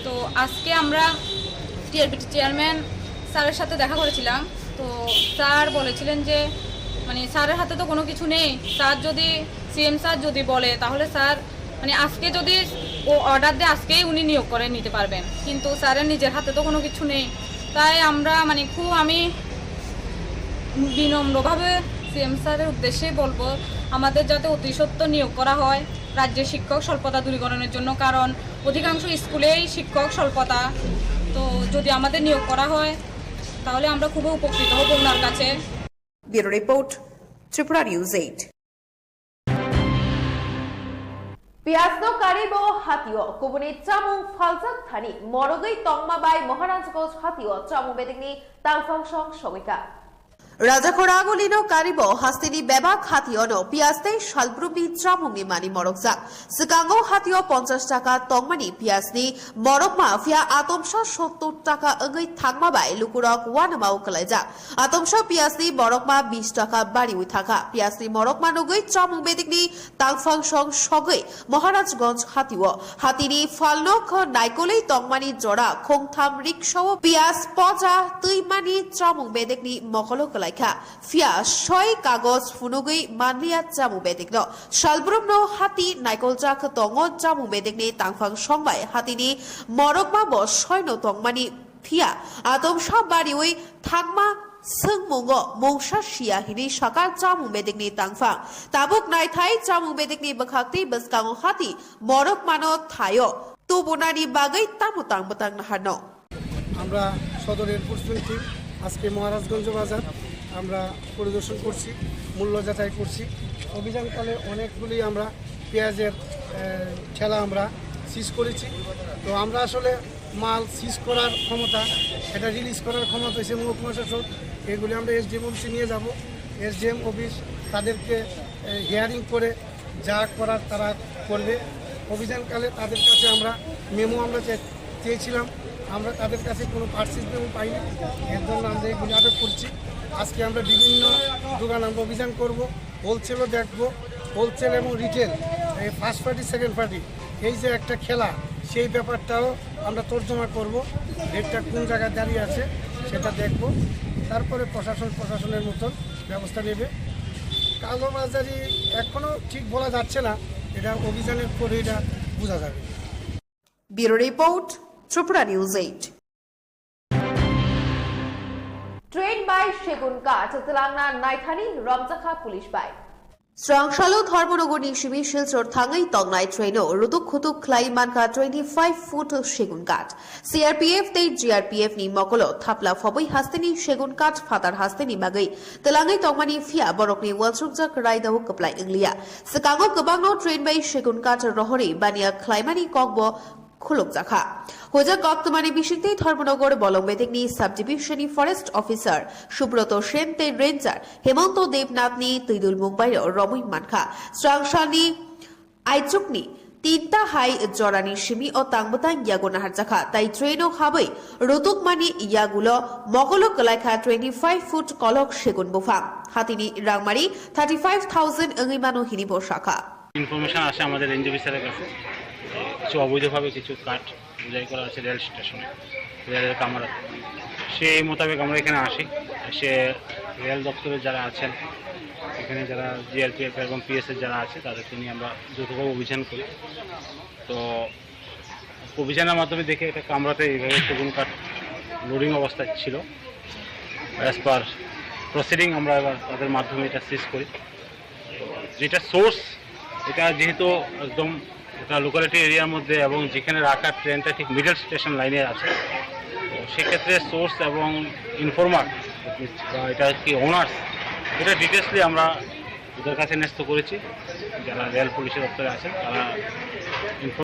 তো আজকে আমরা টিআরপিটি চেয়ারম্যান স্যারের সাথে দেখা করেছিলাম। তো স্যার বলেছিলেন যে মানে স্যারের হাতে তো কোনো কিছু নেই। স্যার যদি, সিএম স্যার যদি বলে, তাহলে স্যার মানে আজকে যদি ও অর্ডার দেয়, আজকেই উনি নিয়োগ করে নিতে পারবেন, কিন্তু স্যারের নিজের হাতে তো কোনো কিছু নেই। তাই আমরা মানে খুব, আমি বিনম্রভাবে সিএম স্যারের উদ্দেশ্যে বলবো, আমাদের যাতে অতি সত্বর নিয়োগ করা হয় রাজ্যে শিক্ষক স্বল্পতা দূরীকরণের জন্য, কারণ অধিকাংশ স্কুলেই শিক্ষক স্বল্পতা। তো যদি আমাদের নিয়োগ করা হয়, তাহলে আমরা খুবই উপকৃত হব ওনার কাছে। Bureau Report, Tripura News eight. Piyajno karibo hatio kubuni chamung phaljak thani morogwi tongma bai Maharajganj hatio chamung bedekni tangphang song sogwika. Rajakhoragulino karibo hasteni bebak hationo piyaj tei salbrumni chamungni mani morokjak. Swkango hatio ponchash taka tongmani piyajni morokma phiya atomsa sottor taka wngwi thangma bai lukurok uanamao kwlaijak. Atomsa piyajni morokma bish taka bariwi thangkha. Piyajni morokma nugwi chamung bedekni tangphang song sogwi Maharajganj hatio hatini phalno kho naikolwi tongmani jora khongtham riksao piyaj poja twimani chamung bedekni mokolo kwlaikha. Phiya soi kagoj phunugwi manliya chamung bedekno. Salbrumno hati naikoljak tongo chamung bedekni tangphang song bai hatini morokma bo soino tongmani phiya atomsa bariwi thangma swngmungo mungsa siya hinwi sakha chamung bedekni tangphang. Tabuk naithai chamung bedekni bwkhak tei bwskango hati morokmano thaio tubunani bagwi tamo tang bwtang naharno. আমরা সদর enforcement team আজকে মহারাজগঞ্জ বাজার আমরা পরিদর্শন করছি, মূল্য যাচাই করছি। অভিযানকালে অনেকগুলি আমরা পেঁয়াজের আহ, ঠেলা আমরা সিজ করেছি। তো আমরা আসলে মাল সিজ করার ক্ষমতা, এটা রিলিজ করার ক্ষমতা হচ্ছে মহকুমা শাসক। এগুলি আমরা এসডিএম অফিসে নিয়ে যাব। এসডিএম অফিস তাদেরকে হিয়ারিং করে যা করার তারা করবে। অভিযানকালে তাদের কাছে আমরা মেমো আমরা চে- চেয়েছিলাম, আমরা তাদের কাছে কোনো পার্সেস মেমো পাইনি, এর জন্য আমরা এগুলি আটক করছি। আজকে আমরা বিভিন্ন দোকান আমরা অভিযান করব, হোলসেলও দেখব, হোলসেল এবং রিটেল, এই ফার্স্ট পার্টি সেকেন্ড পার্টি, এই যে একটা খেলা, সেই ব্যাপারটাও আমরা তর্জমা করব। রেটটা কোন জায়গায় দাঁড়িয়ে আছে সেটা দেখব, তারপরে প্রশাসন প্রশাসনের মতন ব্যবস্থা নেবে। কালোবাজারি এখনও ঠিক বলা যাচ্ছে না, এটা অভিযানের পরে এটা বোঝা যাবে। Bureau Report, Tripura News eight. Train bai segun kach twlangna naithani romjakha police bai. Srangsalo Dharmonogorni simi Silchar thangwi tongnai traino rutuk khutuk khlai mankha twenty five foot segun kach. CRPF tei GRPF ni mokolo thapla phobwi hasteni segun kach phatar hasteni bagwi twlangwi tongmani phiya borokni uansukjak raidao kwplai wngliya. Swkango kwbangno train bai segun kach rohorwi baniya khlaimani kokbo khulukjakha. Hoja koktwmani bisingtwi Dharmonogor Bolong Bedekni Subdivision ni Forest Officer Subroto Sen tei Ranger Hemonto Debnath ni twidul mungbai romwi mankha. Srangsalni aichukni tinta hai jorani simi o tangbwtang yago naharjakha, tai train o habwi rutukmani yagulo mogolo kwlaikha twenty five foot kolok segun buphang. Hatini rangmari thirty five thousand wngwi mano hini bo sakha. Information আসে আমাদের রেঞ্জ অফিসারের কাছে, কিছু অবৈধভাবে কিছু কাঠ বুঝাই করা আছে রেল স্টেশনে, রেলের কামরাতে। সেই মোতাবেক আমরা এখানে আসি। এসে রেল দপ্তরের যারা আছেন, এখানে যারা জিআরপিএফ এবং পিএসএফ যারা আছে, তাদেরকে নিয়ে আমরা যৌথভাবে অভিযান করি। তো অভিযানের মাধ্যমে দেখি একটা কামরাতে এইভাবে সেগুন কাঠ লোডিং অবস্থায় ছিল। অ্যাজ পার প্রসিডিং আমরা এবার তাদের মাধ্যমে এটা সিজ করি। যেটা সোর্স, এটা যেহেতু একদম এটা লোকালিটি এরিয়ার মধ্যে এবং যেখানে রাখা ট্রেনটা ঠিক মিডল স্টেশন লাইনে আছে, তো সেক্ষেত্রে সোর্স এবং ইনফর্মার বা এটা কি ওনার্স, এটা ডিটেলসলি আমরা ওদের কাছে ন্যস্ত করেছি। যারা রেল পুলিশের দপ্তরে আছেন, তারা